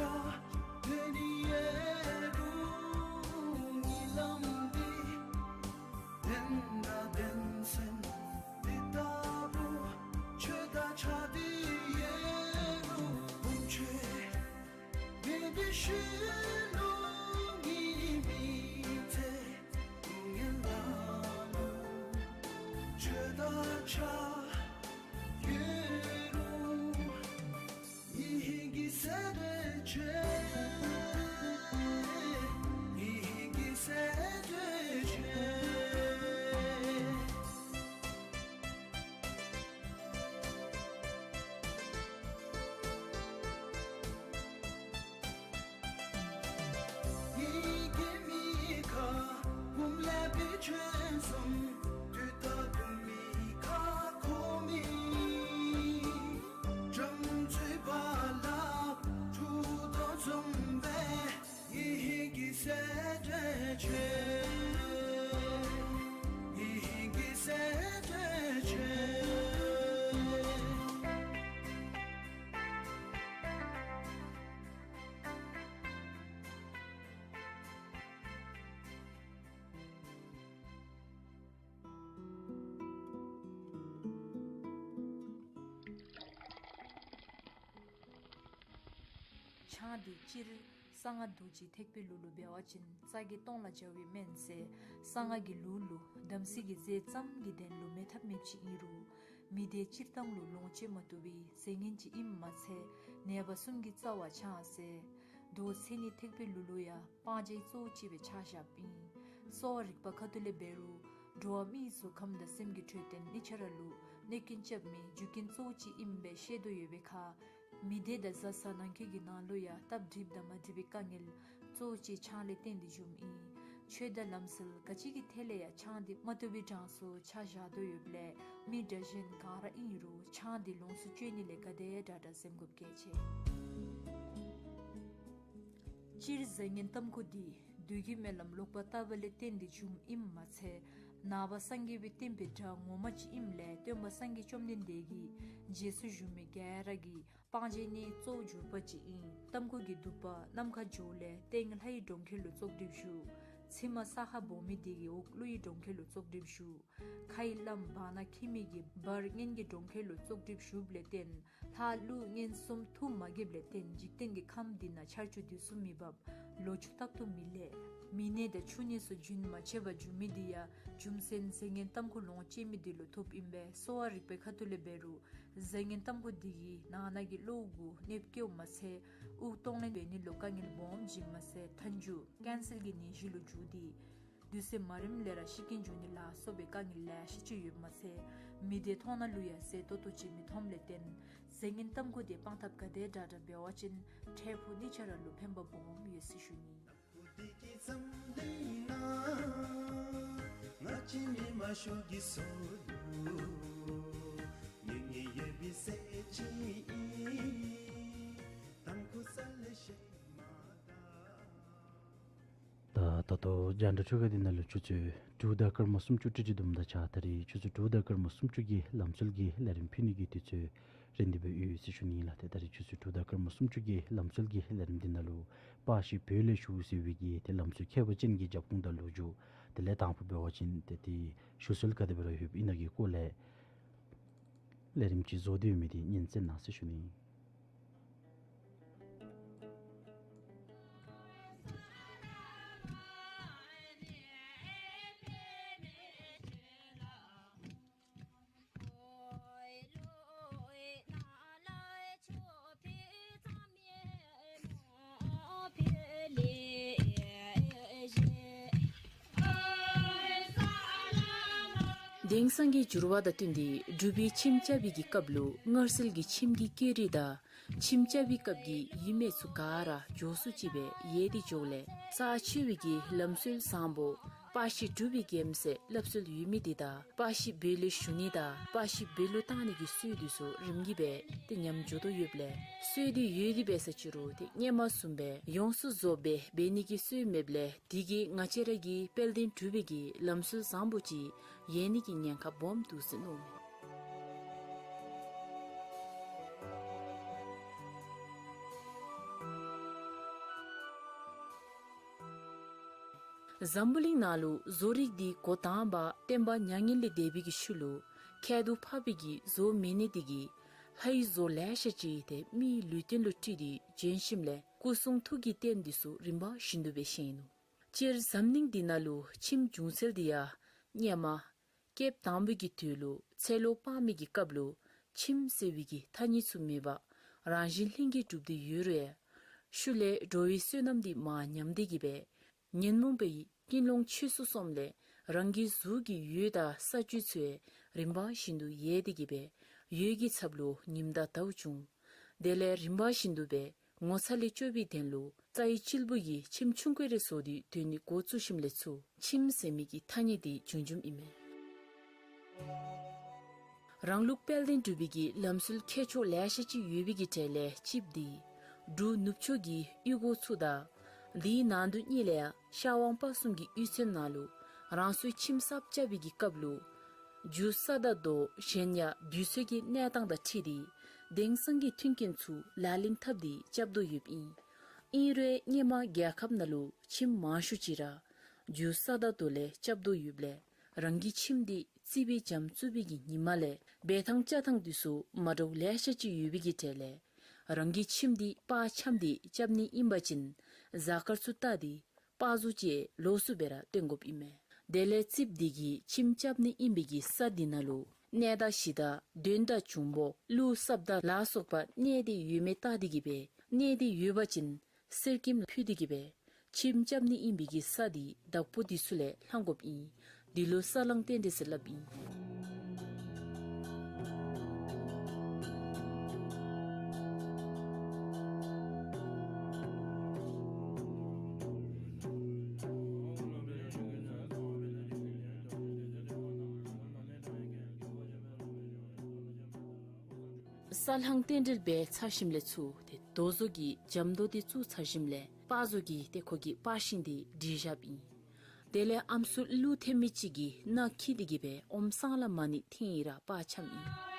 འདི་ནི་ཡོད་རུང་། ངེ་ལམ་འདི་བདེན་དང་བདེན་ཟེར། འདི་ལྟ་བུ་ཆོས་དང་ཆ་འདི་ཡོད་རུང་། བུམོ་ཆོས་མེད་པའི་ཤུལ་ལུ་ངེ་མི་ཚེ་ངན་ལ་ལུ། ཆོས་དང་ཆ་ཡོད་རུང་། ངེ་གི་སེམས་འདི་ཆོས། ངེ་གི་སེམས་འདི་ཆོས། ངེ་གི་མི་ཁ་བུམོ་ལས་སྦེ་ཆོས་གསུངས། དུས་རྟག་བུ་མི་ཁ་ཁོ་མི། བྱང་ཆུབ་བ་ལ་ཐུགས་དོགས་བཟུམ་སྦེ། ངེ་གི་སེམས་འདི་ཆོས། ངེ་གི་སེམས་འདི་ཆོས། ཆང་འདི་སྤྱིར་གསང་སྔགས་རྡོ་རྗེ་ཐེག་པའི་ལུགས་ལུ་འབད་བ་ཅིན་རྩ་རྒས་སྟོང་ལ་སྦྱར་བའི་སྨན་ཟེར། གསང་སྔགས་ཀྱི་ལུགས་ལུ་དམ་ཚིག་གི་རྫས་ཙམ་གྱི་དོན་ལུ་མེད་ཐབས་མེདཔ་ཅིག་ཨིན་རུང་མི་སྡེ་སྤྱིར་བཏང་ལུ་ལོངས་སྤྱོད་མ་བཏུབ་པའི་རྫས་ངན་ཅིག་ཨིནམ་མ་ཚད་ནད་པ་གསུམ་གྱི་རྩ་བ་ཆང་ཟེར། མདོ་མཚན་ཉིད་ཐེག་པའི་ལུགས་ལུ་ཡང་སྤང་བྱའི་གཙོ་བོ་ཅིག་སྦེ་ཆ་བཞགཔ་ཨིན། གསོ་བ་རིག་པ་ཁ་ཐུག་ལས་འབད་རུང་འགྲོ་བ་མིའི་གཟུགས་ཁམས་དང་སེམས་ཀྱི་འཕྲོད་བསྟེན་གཉིས་ཆ་ར་ལུ་གནོད་སྐྱོན་རྐྱབ་མི་རྒྱུ་རྐྱེན་གཙོ་བོ་ཅིག་ཨིནམ་སྦེ་བཤད་དོ་ཡོད་པའི་ཁར་མི་སྡེ་དང་བཟའ་ཚང་ནང་འཁོད་ཀྱི་ནང་ལུ་ཡང་སྟབས་འགྲིགཔ་དང་མ་འགྲིག་པའི་དཀའ་ངལ་གཙོ་བོ་ཅིག་ཆང་ལས་བརྟེན་ཏེ་འབྱུངམ་ཨིན། ཆོས་དང་ལམ་སྲོལ་ག་ཅི་གི་ཐད་ལས་ཡང་ཆང་འདི་མ་བཏུབ་པའི་གྲངས་སུ་ཆ་བཞག་དོ་ཡོདཔ་ལས་མི་དགྲ་གཞན་ག་ར་ཨིན་རུང་ཆང་འདི་ལོངས་སུ་སྤྱོད་ནི་ལས་ག་དེ་དྲག་དྲག་འཛེམ་དགོཔ་གལ་ཆེ། སྤྱིར་རྫས་ངན་ཏམ་ཁུ་འདི་བདུད་ཀྱི་སྨོན་ལམ་ལོག་པར་བཏབ་པ་ལས་བརྟེན་ཏེ་འབྱུངམ་ཨིནམ་མ་ཚད་ནང་པ་སངས་རྒྱས་པའི་བསྟན་པའི་དགྲ་ངོ་མ་ཅིག་ཨིནམ་ལས་སྟོན་པ་སངས་རྒྱས་བཅོམ་ལྡན་འདས་ཀྱི་རྗེས་སུ་ཞུགས་མི་ག་ར་གིས་སྤང་བྱའི་གནས་གཙོ་བོ་གྱུར་པ་ཅིག་ཨིན། ཏམ་ཁུ་གི་དུ་པ་ནམ་མཁའ་འགྱོཝ་ལས་སྟེང་ལྷའི་གྲོང་ཁྱེར་ལུ་བཙོག་གྲིབ་ཞུགས། ཕྱི་མ་ས་ཁར་སྦོ་མི་འདི་གིས་འོག་ཀླུའི་གྲོང་ཁྱེར་ལུ་བཙོག་གྲིབ་ཞུགས། ཁའི་རླངསམ་བར་ན་འཁྱིལ་མི་གིས་བར་གཉན་གྱི་གྲོང་ཁྱེར་ལུ་བཙོག་གྲིབ་ཞུགསཔ་ལས་བརྟེན་ལྷ་ཀླུ་གཉན་གསུམ་ཐུགས་མ་དགྱེསཔ་ལས་བརྟེན་འཇིག་རྟེན་གྱི་ཁམས་འདི་ནང་ཆར་ཆུ་དུས་སུ་མི་འབབ། ལོ་ཕྱུགས་རྟག་ཏུ་མི་ལེགས། མི་ནད་དང་ཆུ་ནད་སོགས་རྒྱུན་མ་ཆད་པར་འབྱུང་མི་འདི་ཡང་རྒྱུ་མཚན་རྫས་ངན་ཏམ་ཁུ་ལོངས་སྤྱོད་མི་འདི་ལུ་ཐུགཔ་ཨིན་པས། གསོ་བ་རིག་པའི་ཁ་ཐུག་ལས་འབད་རུང་ བཟང་ངན་གཏམ་རྒྱུད་འདི་གིས་ནང་ན་གི་བློ་གུ་གནོདཔ་བཀལཝ་མ་ཚད་དབུགས་གཏོང་ལེན་འབད་ནི་ལུ་དཀའ་ངལ་སྦོམ་བྱིནམ་མ་ཚད་མཐའ་མཇུག་ཀེན་སར་གྱི་ནད་གཞི་ལུ་འགྱུར་ཏེ་དུས་ཚོད་མ་རིངམ་ལས་ར་ཤི་རྐྱེན་འབྱུང་ནི་ལ་སོགས་པའི་དཀའ་ངལ་ལེ་ཤ་ཅིག་ཡོདཔ་མ་ཚད་མི་སྡེ་ཐོག་ནང་ལུ་ཡང་གསལ་ཏོག་ཏོ་ཅིག་མི་མཐོངམ་ལས་བརྟེན་བཟང་ངན་གཏམ་རྒྱུད་འདི་སྤང་ཐབས་ག་དེ་དྲག་དྲག་འབད་བ་ཅིན་འཕྲལ་ཕུགས་གནས་ཆ་ར་ལུ་ཕན་པ་སྦོམ་ཡོད་ཟེར་ཞུ་ནི། ད་ད་ལྟོ་རྒྱང་བསྒྲགས་ཆུ་ཁ་འདི་ནང་ལུ་ཆུ་ཚོད་དྲུག་དང་སྐར་མ་སུམ་ཅུ་ཏིག་ཏིག་བསྡུཝ་ད་ཆ་ད་རིས་ཆུ་ཚོད་དྲུག་དང་སྐར་མ་སུམ་ཅུ་གི་ལམ་སྲོལ་གྱི་ལས་རིམ་ཕུལ་ནི་གི་དུས་ཚོད་རན་ཏེ་སྦེ་ཡོད་ཟེར་ཞུ་ནི་ལགས། ཏེ་ད་རིས་ཆུ་ཚོད་དྲུག་དང་སྐར་མ་སུམ་ཅུ་གི་ལམ་སྲོལ་གྱི་ལས་རིམ་འདི་ནང་ལུ་པར་ཤིང་བོད་ལས་ཞུ་ཟེར་བའི་གི་ཏེ་ལམ་སྲོལ་ཁྱད་པར་ཅན་གྱི་རྒྱབ་ཁུངས་དང་ལོ་རྒྱུས་དེ་ལས་དང་ཕུ་འབད་བ་ཅིན་ཏེ་དེ་ཞུ་སྲོལ་ག་དེ་སྦེ་ར་ཡོདཔ་ཨིན་ན་གི་སྐོར་ལས་ལས་རིམ་ཅིག་བཟོ་སྟེ་ཡོད་མི་འདི་ཉན་གསན་གནང་ཟེར་ཞུ་ནི། དེང་སང་གི་འགྱུར་བ་དང་བསྟུན་ཏེ་འབྲུག་པའི་ཁྱིམ་རྐྱབ་པའི་གི་སྐབས་ལུ་མངར་ཟིལ་གྱི་ཁྱིམ་གྱི་སྐྱེད་རིགས་དང་ཁྱིམ་རྐྱབ་པའི་སྐབས་ཀྱི་ཡུལ་སྨད་ཚུ་ག་ར་མགྱོགས་སུ་ཅིག་སྦེ་ཡལ་ཏེ་འགྱོཝ་ལས་རྩ་ཆེ་བའི་གི་ལམ་སྲོལ་བཟང་པོ་པར་ཤིང་སྒྲུབ་པའི་གེམ་ཟེར་སླབ་སྲོལ་ཡོད་མི་འདི་དང་པར་ཤིང་བོད་ལུ་ཞུ་ནི་དང་པར་ཤིང་བོད་ལུ་བཏང་ནི་གི་སྲོལ་འདི་ཚུ་རིམ་གྱིས་སྦེ་ཏེ་ཉམས་འགྱོ་དོ་ཡོདཔ་ལས་སྲོལ་འདི་ཡོད་དེ་འབད་ས་ཅིག་རུང་ཏེ་སྔོན་མ་བཟུམ་སྦེ་ཡོངས་སུ་རྫོགསཔ་སྦེ་འབད་ནི་གི་སྲོལ་མེདཔ་ལས་དེ་གིས་ང་བཅས་ར་གི་དཔལ་ལྡན་འབྲུག་པའི་གི་ལམ་སྲོལ་བཟང་པོ་ཅིག་ཡལ་ནི་གི་ཉེན་ཁ་སྦོམ་འདུག་ཟེར་མནོཝ་མས། འཛམ་བུ་གླིང་ནང་ལུ་བཟོ་རིག་འདི་འགོ་དང་པ་སྟོན་པ་མྱ་ངན་ལས་འདས་པའི་གི་ཤུལ་ལུ་ཁྱད་དུ་འཕགས་པའི་གི་བཟོ་མེད་ནི་དེ་གིས་ལྷའི་བཟོ་ལེ་ཤ་ཅིག་ཏེ་མིའི་ལུས་རྟེན་ལུ་སྤྲུལ་ཏེ་བྱོན་ཞིནམ་ལས་སྐུ་གསུང་ཐུགས་ཀྱི་རྟེན་འདི་ཚུ་རིམ་པ་བཞིན་དུ་སྦེ་བཞེངས་ནུག། སྤྱིར་འཛམ་གླིང་འདི་ནང་ལུ་ཁྱིམ་བྱུང་ཚུལ་འདི་ཡང་སྔོན་མ་སྐབས་དང་པོའི་གི་དུས་ལུ་ཚེ་ལོ་སྤར་མི་གི་སྐབས་ལུ་ཁྱིམ་ཟེར་བའི་གི་ཐ་སྙད་ཚུ་མེད་པར་རང་བཞིན་ལྷུན་གྱིས་གྲུབ་སྟེ་ཡོད་རུང་ཤུལ་ལས་འགྲོ་བའི་བསོད་ནམས་འདི་མར་ཉམས་ཏེ་གི་སྦེ་ཉོན་མོངས་པའི་ཀུན་སློང་ཆོས་སུ་སོངམ་ལས་རང་གི་གཟུགས་ཀྱི་འོད་དང་ས་བཅུད་ཚུ་ཡང་རིམ་པ་བཞིན་དུ་ཡལ་ཏེ་གི་སྦེ་འོད་ཀྱི་ཚབ་ལུ་ཉིམ་དང་ཟླཝ་བྱུང་། དེ་ལས་རིམ་པ་བཞིན་དུ་སྦེ་ངོ་ཚ་ལས་སྐྱོབ་པའི་དོན་ལུ་རྩྭའི་གཅིག་པུ་གི་ཁྱིམ་ཆུང་ཀུ་རེ་བཟོ་སྟེ་སྡོད་ནི་འགོ་བཙུགས་ཞིནམ་ལས་ཚུར་ཁྱིམ་ཟེར་མི་གི་ཐ་སྙད་འདི་བྱུང་བྱུངམ་ཨིན་མས། རང་ལུགས་དཔལ་ལྡན་འབྲུག་པའི་གི་ལམ་སྲོལ་ཁྱད་ཆོས་ལེ་ཤ་ཅིག་ཡོད་པའི་གི་གྲས་ལས་གཅིགཔོ་འདི་འབྲུག་ནུབ་ཕྱོགས་ཀྱི་གཡུས་སྒོ་ཚུ་དང་དེའི་ནང་དུ་གཉིས་ལས་ཡང་ཤར་ཝང་སྤ་གསུམ་གྱི་གཡུས་ཚན་ནང་ལུ་རང་སོའི་ཁྱིམ་གསརཔ་རྐྱབ་པའི་གི་སྐབས་ལུ་རྒྱུ་ས་དང་རྡོ་གཞན་ཡང་དུས་ཚོད་ཀྱི་གནས་སྟངས་དང་འཁྲིལ་ཏེ་དེང་སང་གི་མཐུན་རྐྱེན་ཚུ་ལག་ལེན་འཐབ་སྟེ་རྐྱབ་དོ་ཡོདཔ་ཨིན། ཨིན་རུང་སྔོན་མ་རྒྱལ་ཁབ་ནང་ལུ་ཁྱིམ་མང་ཤོས་ཅིག་ར་རྒྱུ་ས་དང་རྡོ་ལས་རྐྱབ་དོ་ཡོདཔ་ལས་རང་གི་ཁྱིམ་འདི་རྩིག་པའི་འཇམ་བཙུགས་པའི་གི་ཉི་མ་ལས་འབད་ཐངས་བཅའ་ཐངས་འདི་ཚུ་མ་འདྲཝ་ལེ་ཤ་ཅིག་ཡོད་པའི་གི་གྲས་ལས་རང་གི་ཁྱིམ་འདི་པར་འཆམ་སྟེ་རྐྱབ་ནི་ཨིན་པ་ཅིན་གཟའ་སྐར་ཚུ་བལྟ་སྟེ་པར་བཟོ་ཅིག་ལོགས་སུ་སྦེ་ར་སྟོན་དགོཔ་ཨིན་མས། དེ་ལས་རྩིགཔ་འདི་གིས་ཁྱིམ་རྐྱབ་ནི་ཨིན་པའི་གི་ས་འདི་ནང་ལུ་གནས་བདག་གཞི་བདག་གདོན་དང་འབྱུང་པོ་ཀླུ་སྲབ་དང་ལ་སོགས་པ་གནས་ཏེ་ཡོད་མེད་བལྟ་སྟེ་གི་སྦེ་གནས་ཏེ་ཡོད་པ་ཅིན་གསེར་སྐྱེམས་ཕུལ་ཏེ་གི་སྦེ་ཁྱིམ་རྐྱབ་ནི་ཨིན་པའི་གི་ས་འདི་བདག་པོ་འདི་ཚུ་ལས་ལེན་དགོཔ་ཨིན། འདི་ལུ་ས་བསླང་རྟེན་འབྲེལ་ཟེར་སླབ་ཨིན། ས་བསླང་རྟེན་འབྲེལ་འབད་ཚར་ཞིནམ་ལས་ཚུར་ཏེ་རྡོ་བཟོ་གི་འཇམ་རྡོ་འདི་བཙུགས་ཚར་ཞིནམ་ལས་པར་བཟོ་གི་ཏེ་ཁོ་གི་པར་ཤིང་འདི་བསྒྲིགས་བཞགཔ་ཨིན། དེ་ལས་ཨམ་སྲུ་ཀླུ་ཐེན་མི་ཅིག་གིས་ནག་འཁྱིད་དེ་གི་སྦེ་ཨོམ་སང་ལ་མ་ཎི་འཐེན་ཡི་ར་པར་འཆམ་ཨིན།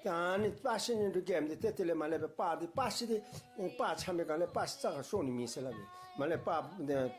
ད་ཨ་ནི་སྤ་ཤི་སྨིན་དྲུག་རྒྱལམོ་འདི་ཏེ་དེ་ལས་མར་ལས་སྦེ་སྤར་ཏེ་སྤ་ཤི་འདི་སྤར་ཆ་མི་ག་ལས་སྤ་ཤི་རྩ་ཁར་ཤོར་ནི་མེད་ཟེར་སླབ་པས། མར་ལས་སྤར་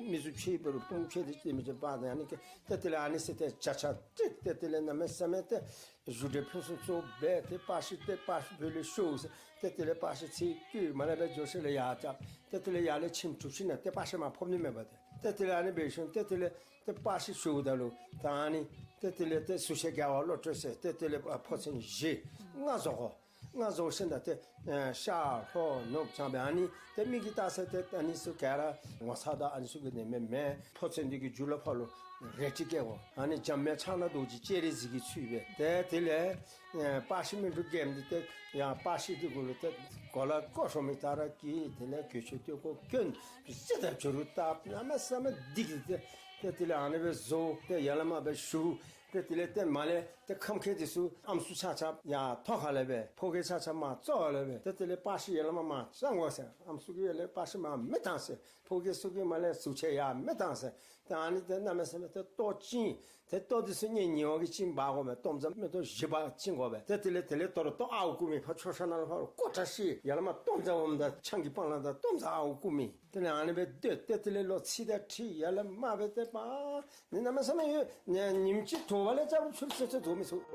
མི་གཟུགས་ཕྱེ་བ་རུང་དཔུང་ཕྱེ་སྟེ་ཅིག་མི་ཅིག་སྤར་ཏེ་ཨ་ནི་ཀེ་ཏེ་དེ་ལས་ཨ་ནི་ཟེར་ཏེ་བྱ་བྱ་ཏེ་ཏེ་དེ་ལས་གནམ་མེད་ས་མེད་ཏེ་བཞུགས་གྲལ་ཕུན་སུམ་ཚོགས་སྦེ་ཏེ་སྤ་ཤི་ཏེ་སྤ་ཤི་བོད་ལས་ཤོར་ཟེར་ཏེ་དེ་ལས་སྤ་ཤི་ཚེ་བཀོད་མར་ལས་སྦེ་འགྱོ་ས་ལས་ཡར་རྐྱབ། ཏེ་དེ་ལས་ཡར་ལས་ཁྱིམ་གྲུ་བཞི་ནང་ཏེ་སྤ་ཤི་མར་ཕབ་ནི་མེད་པར་ཏེ་ཏེ་དེ་ལས་ཨ་ནི་སྦེ་ཤོར། ཏེ་དེ་ལས་ཏེ་སྤ་ཤི་ཤོརཝ་ད་ལུ་ད་ཨ་ནི་ཏེ་དེ་ལས་ཏེ་ཟུར་བཤད་རྒྱལ་བ་བློ་གྲོས་ཟེར་ཏེ་དེ་ལས་ཕོ་མཚན་བཞི་ལྔ་བཟོ་དགོ། ལྔ་བཟོ་ཞིནམ་ད་ཏེ་ཨེ་ཤར་ལྷོ་ནུབ་བྱང་སྦེ་ཨ་ནི་ཏེ་མི་གིས་བལྟ་ས་ཏེ་ཨ་ནི་ཚུ་ག་ར་ངོ་ཚ་དང་ཨ་ནི་ཚུ་གི་ནི་མེན་མེན། ཕོ་མཚན་འདི་གི་མཇུག་ལུ་ཕར་ལུ་རལ་གྲི་བཀལ་དགོ། ཨ་ནི་འཇམ་དབྱངས་ཕྱག་ན་རྡོ་རྗེ་སྤྱན་རས་གཟིགས་ཀྱི་ཚུལ་སྦེ་ཏེ་དེ་ལས་ཨེ་སྤ་ཤི་སྨིན་དྲུག་རྒྱལམོ་འདི་ཏེ་ཡང་སྤ་ཤི་འདི་གུ་ལུ་ཏེ་གོ་ལ་ཀོ་ཤོ་མི་ཏ་ར་གི་དེ་ལས་གོས་ཆེན་སྟོད་གོ་གྱོན་ཅི་དང་བྱུ་རུ་བཏགས་གནམ་མེད་ས་མེད་སྡིག་གི་ཏེ་ཏེ་དེ་ལས་ཨ་ནི་སྦེ་བཟོ་ཏེ་ཡར་ལས་མར་སྦེ་ཞུ། ཏེ་དེ་ལས་ཏེ་མར་ལས་ཏེ་ཁམས་ཁྱིམ་འདི་ཚུ་ཨམ་སྲུ་ཆ་ཁྱབ་ཡར་ཐོག་ཁ་ལས་སྦེ་ཕོ་སྐྱེས་ཆ་ཁྱབ་མར་ཙོག་ལས་སྦེ་ཏེ་དེ་ལས་སྤ་ཤི་ཡར་ལས་མར་མར་བཅང་དགོ་ཟེར། ཨམ་སྲུ་གིས་ཡར་ལས་སྤ་ཤི་མར་མི་བཏང་ཟེར། ཕོ་སྐྱེས་ཚུ་གིས་མར་ལས་ཟུར་བཤད་ཡར་མི་བཏང་ཟེར། ཏེ་ཨ་ནི་ཏེ་གནམ་མེད་ས་མེད་ཏེ་ལྟོ་བཅིངས། ཏེ་ལྟོ་འདི་ཚུ་ཉེ་ཉེ་བ་གིས་བཅིངས་འབག་དགོ་མས། ལྟོ་མཛའ་མེ་ཏོག་བཞི་པ་བཅིངས་དགོ་པས། ཏེ་དེ་ལས་དེ་ལས་དོ་རུང་ལྟོ་ཨརཝ་བརྐུ་མི་ཕར་མཆོད་བཤམ་ནང་ལུ་ཕར་ལུ་ཀོ་བཀྲ་ཤིས་ཡར་ལས་མར་ལྟོ་མཛའ་བ་མི་དང་ཆང་གི་སྤང་ལ་དང་ལྟོ་མཛའ་ཨརཝ་བརྐུ་མི། དེ་ལས་ཨ་ནི་སྦེ་སྡོད། ཏེ་དེ་ལས་ལོ་ཚིགས་དང་ཁྲི་ཡར་ལས་མར་སྦེ་ཏེ་པ་ནི་གནམ་མེད་ས་མེད་ཡོད། ཉིནམ་གཅིག་དྲོ་པ་ལས་རྐྱབ་ཚུར་ཚུར་ཚུར་འགྱོ་མི་ཚུགས།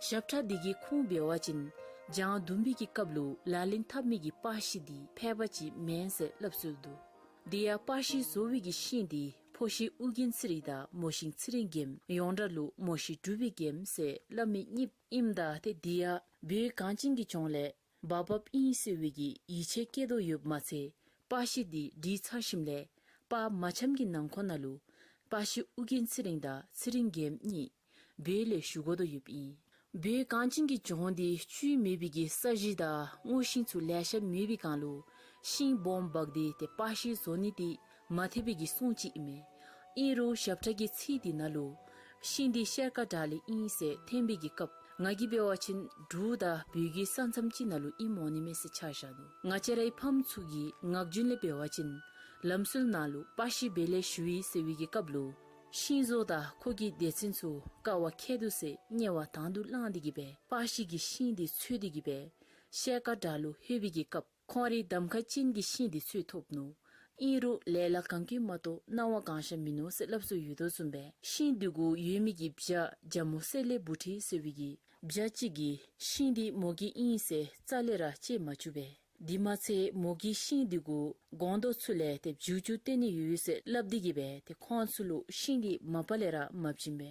ཞབས་ཁྲ་འདི་གི་ཁུངས་འབད་བ་ཅིན་བྱང་ཟླུམ་པོའི་གི་སྐབས་ལུ་ལག་ལེན་འཐབ་མི་གི་སྤ་ཤི་འདི་ཕལ་པ་ཅིག་མེན་ཟེར་སླབ་སྲོལ་འདུག། དེ་ཡང་སྤ་ཤི་བཟོ་བའི་གི་ཤིང་འདི་ཕོ་ཤི་ཨོ་རྒྱན་ཚེ་རིང་དང་མོ་ཤིང་ཚེ་རིང་རྒྱལམོ་ཡོངས་གྲགས་ལུ་མོ་ཤི་འབྲུག་པའི་རྒྱལམོ་ཟེར་སླབ་མི་གཉིས་ཨིནམ་ད་ཏེ་དེ་ཡང་བོད་གངས་ཅན་གྱི་ལྗོངས་ལས་འབབ་འབབ་ཨིན་ཟེར་བའི་གི་ཡིད་ཆེས་བསྐྱེད་དོ་ཡོདཔ་མ་ཚད་སྤ་ཤི་འདི་བྲིས་ཚར་ཞིནམ་ལས་པར་མ་འཆམ་གྱི་ནང་འཁོད་ནང་ལུ་སྤ་ཤི་ཨོ་རྒྱན་ཚེ་རིང་དང་ཚེ་རིང་རྒྱལམོ་གཉིས་བོད་ལས་ཞུ་དགོ་དོ་ཡོདཔ་ཨིན། བོད་གངས་ཅན་གྱི་ལྗོངས་འདི་བཅུད་མེད་པའི་གི་ས་གཞི་དང་སྔོ་ཤིང་ཚུ་ལེ་ཤ་མེད་པའི་སྒང་ལུ་ཤིང་སྦོམ་འབག་སྟེ་ཏེ་སྤ་ཤི་བཟོ་ནི་འདི་མ་འཐད་པའི་གི་སྲོལ་ཅིག་ཨིན་མས། ཨིན་རུང་ཞབས་ཁྲ་གི་ཚིག་འདི་ནང་ལུ་ཤིང་འདི་ཤེལ་དཀར་བྲག་ལས་ཨིན་ཟེར་འཐེན་པའི་གི་སྐབས་ང་གིས་འབད་བ་ཅིན་འབྲུག་དང་བོད་ཀྱི་ས་མཚམས་ཅིག་ནང་ལུ་ཨིནམ་འོང་ནི་མས་ཟེར་ཆ་བཞག་ནུག། ང་བཅས་རའི་ཕམ་ཚུ་གི་ངག་རྒྱུན་ལས་འབད་བ་ཅིན་ལམ་སྲོལ་ནང་ལུ་སྤ་ཤི་བོད་ལས་ཞུ་ཡི་ཟེར་བའི་གི་སྐབས་ལུ་ཤིང་བཟོ་དང་ཁོ་གི་སྡེ་ཚན་ཚུ་དཀའ་བ་ཁེལ་འདུག་ཟེར་དམྱལ་བ་དང་དུ་བླངས་ཏེ་གི་སྦེ་སྤ་ཤི་གི་ཤིང་འདི་འཚོལ་ཏེ་གི་སྦེ་ཤེལ་དཀར་བྲག་ལུ་ལྷོད་པའི་གི་སྐབས་ཁོང་རའི་གདམ་ཁ་ཅན་གྱི་ཤིང་འདི་འཚོལ་ཐོབ་ནུག། ཨིན་རུང་ལས་ལ་གང་བཀོད་མ་གཏོགས་སྣང་བ་གང་ཤར་མིན་ནུག་ཟེར་སླབ་སྲོལ་ཡོད་དོ་བཟུམ་སྦེ་ཤིང་འདི་གུ་ཡོད་མི་གི་བྱ་རྒྱ་མོ་སེ་ལེ་བུ་ཁྲིད་ཟེར་བའི་གི་བྱ་ཅིག་གིས་ཤིང་འདི་མོ་གི་ཨིན་ཟེར་རྩ་ལས་ར་བཅད་མ་བཅུག་པས། དེ་མ་ཚད་མོ་གིས་ཤིང་འདི་གུ་སྒོང་རྡོག་ཚུ་ལས་ཏེ་བྱུག་བྱུག་སྟོན་ནི་ཡོད་ཟེར་སླབ་སྟེ་གི་སྦེ་ཏེ་ཁོང་ཚུ་ལུ་ཤིང་འདི་མ་པ་ལས་ར་མ་བྱིན་པས།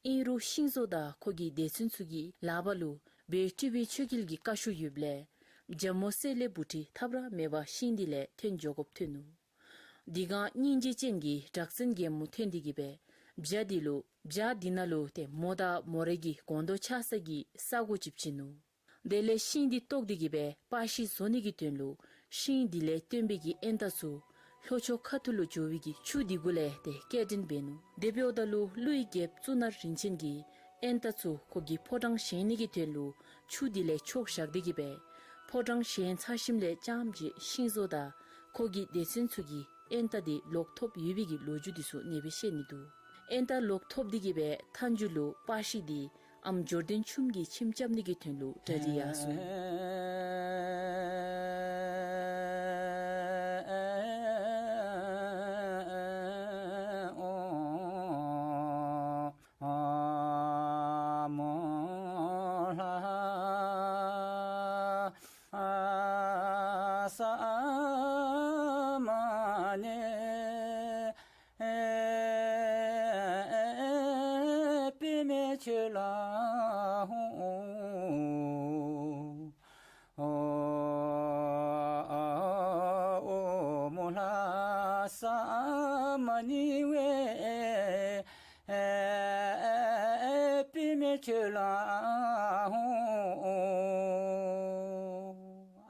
ཨིན་རུང་ཤིང་བཟོ་དང་ཁོ་གི་སྡེ་ཚན་ཚུ་གི་ལག་པ་ལུ་བོད་སྤྲུལ་པའི་ཆོས་རྒྱལ་གྱི་བཀའ་ཤོག་ཡོདཔ་ལས་རྒྱ་མོ་སེ་ལེ་བུ་ཁྲིད་ཐབས་ར་མེད་པར་ཤིང་འདི་ལས་འཐོན་འགྱོ་དགོཔ་ཐོན་ནུག། དེ་སྒང་སྙིང་རྗེ་ཅན་གྱི་གྲགས་འཛིན་རྒྱལ་མོ་འཐོན་ཏེ་གི་སྦེ་བྱ་འདི་ལུ་བྱ་འདི་ནང་ལུ་ཏེ་མོ་དང་མོ་རའི་གི་སྒོང་རྡོག་ཆགས་ས་གི་ས་གོ་ཅིག་བྱིན་ནུག། དེ་ལས་ཤིང་འདི་བཏོག་སྟེ་གི་སྦེ་སྤ་ཤི་བཟོ་ནི་གི་དོན་ལུ་ཤིང་འདི་ལས་བཏོན་པའི་གི་ཨེན་ཏ་ཚུ་ལྷོ་ཕྱོགས་ཁ་ཐུག་ལུ་འགྱོ་བའི་གི་ཆུ་འདི་གུ་ལས་ཏེ་སྐྱེལ་འདྲེན་འབད་ནུག། དེ་འབདཝ་ད་ལུ་ཀླུའི་རྒྱལཔོ་གཙུག་ན་རིན་ཆེན་གྱིས་ཨེན་ཏ་ཚུ་ཁོ་གི་ཕོ་བྲང་བཞེངས་ནི་གི་དོན་ལུ་ཆུ་འདི་ལས་ཕྱོགས་བཞག་སྟེ་གི་སྦེ་ཕོ་བྲང་བཞེངས་ཚར་ཞིནམ་ལས་རྐྱངམ་ཅིག་ཤིང་བཟོ་དང་ཁོ་གི་སྡེ་ཚན་ཚུ་གིས་ཨེན་ཏ་འདི་ལོག་ཐོབ་ཡོད་པའི་གི་ལོ་རྒྱུས་འདི་ཚུ་ཨ་ནེ་སྦེ་བཤད་ནི་འདུག། ཨེན་ཏ་ལོག་ཐོབ་སྟེ་གི་སྦེ་མཐའ་མཇུག་ལུ་སྤ་ཤི་འདི་ཨམ་འབྱོར་ལྡན་ཆུམ་གྱིས་ཁྱིམ་རྐྱབ་ནི་གི་དོན་ལུ་གྲ་སྒྲིག་ཡར་སོང་།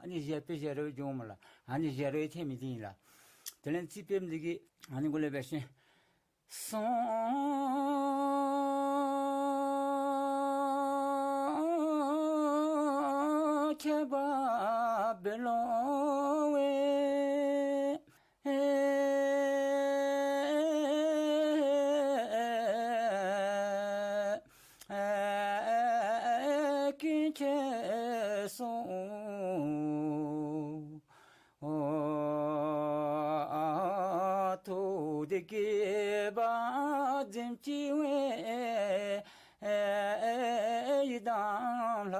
ཨ་ནི་བཞག་པའི་བཞག་རེ་བའི་འགྱོཝ་མས་ལགས། ཨ་ནི་བཞག་རེ་བའི་ཐེམ་འདི་ཨིན་ལགས། དེ་ལས་རྩིས་དཔེ་འདི་གིས་ཨ་ནི་གུ་ལས་འབད་ཞིནམ་སོང་ཁྱད་པར་འབད་ལོང་བས། དགེ་བ་འཛིན་ཅི་འོས་ཡི་དམ་ལྷ།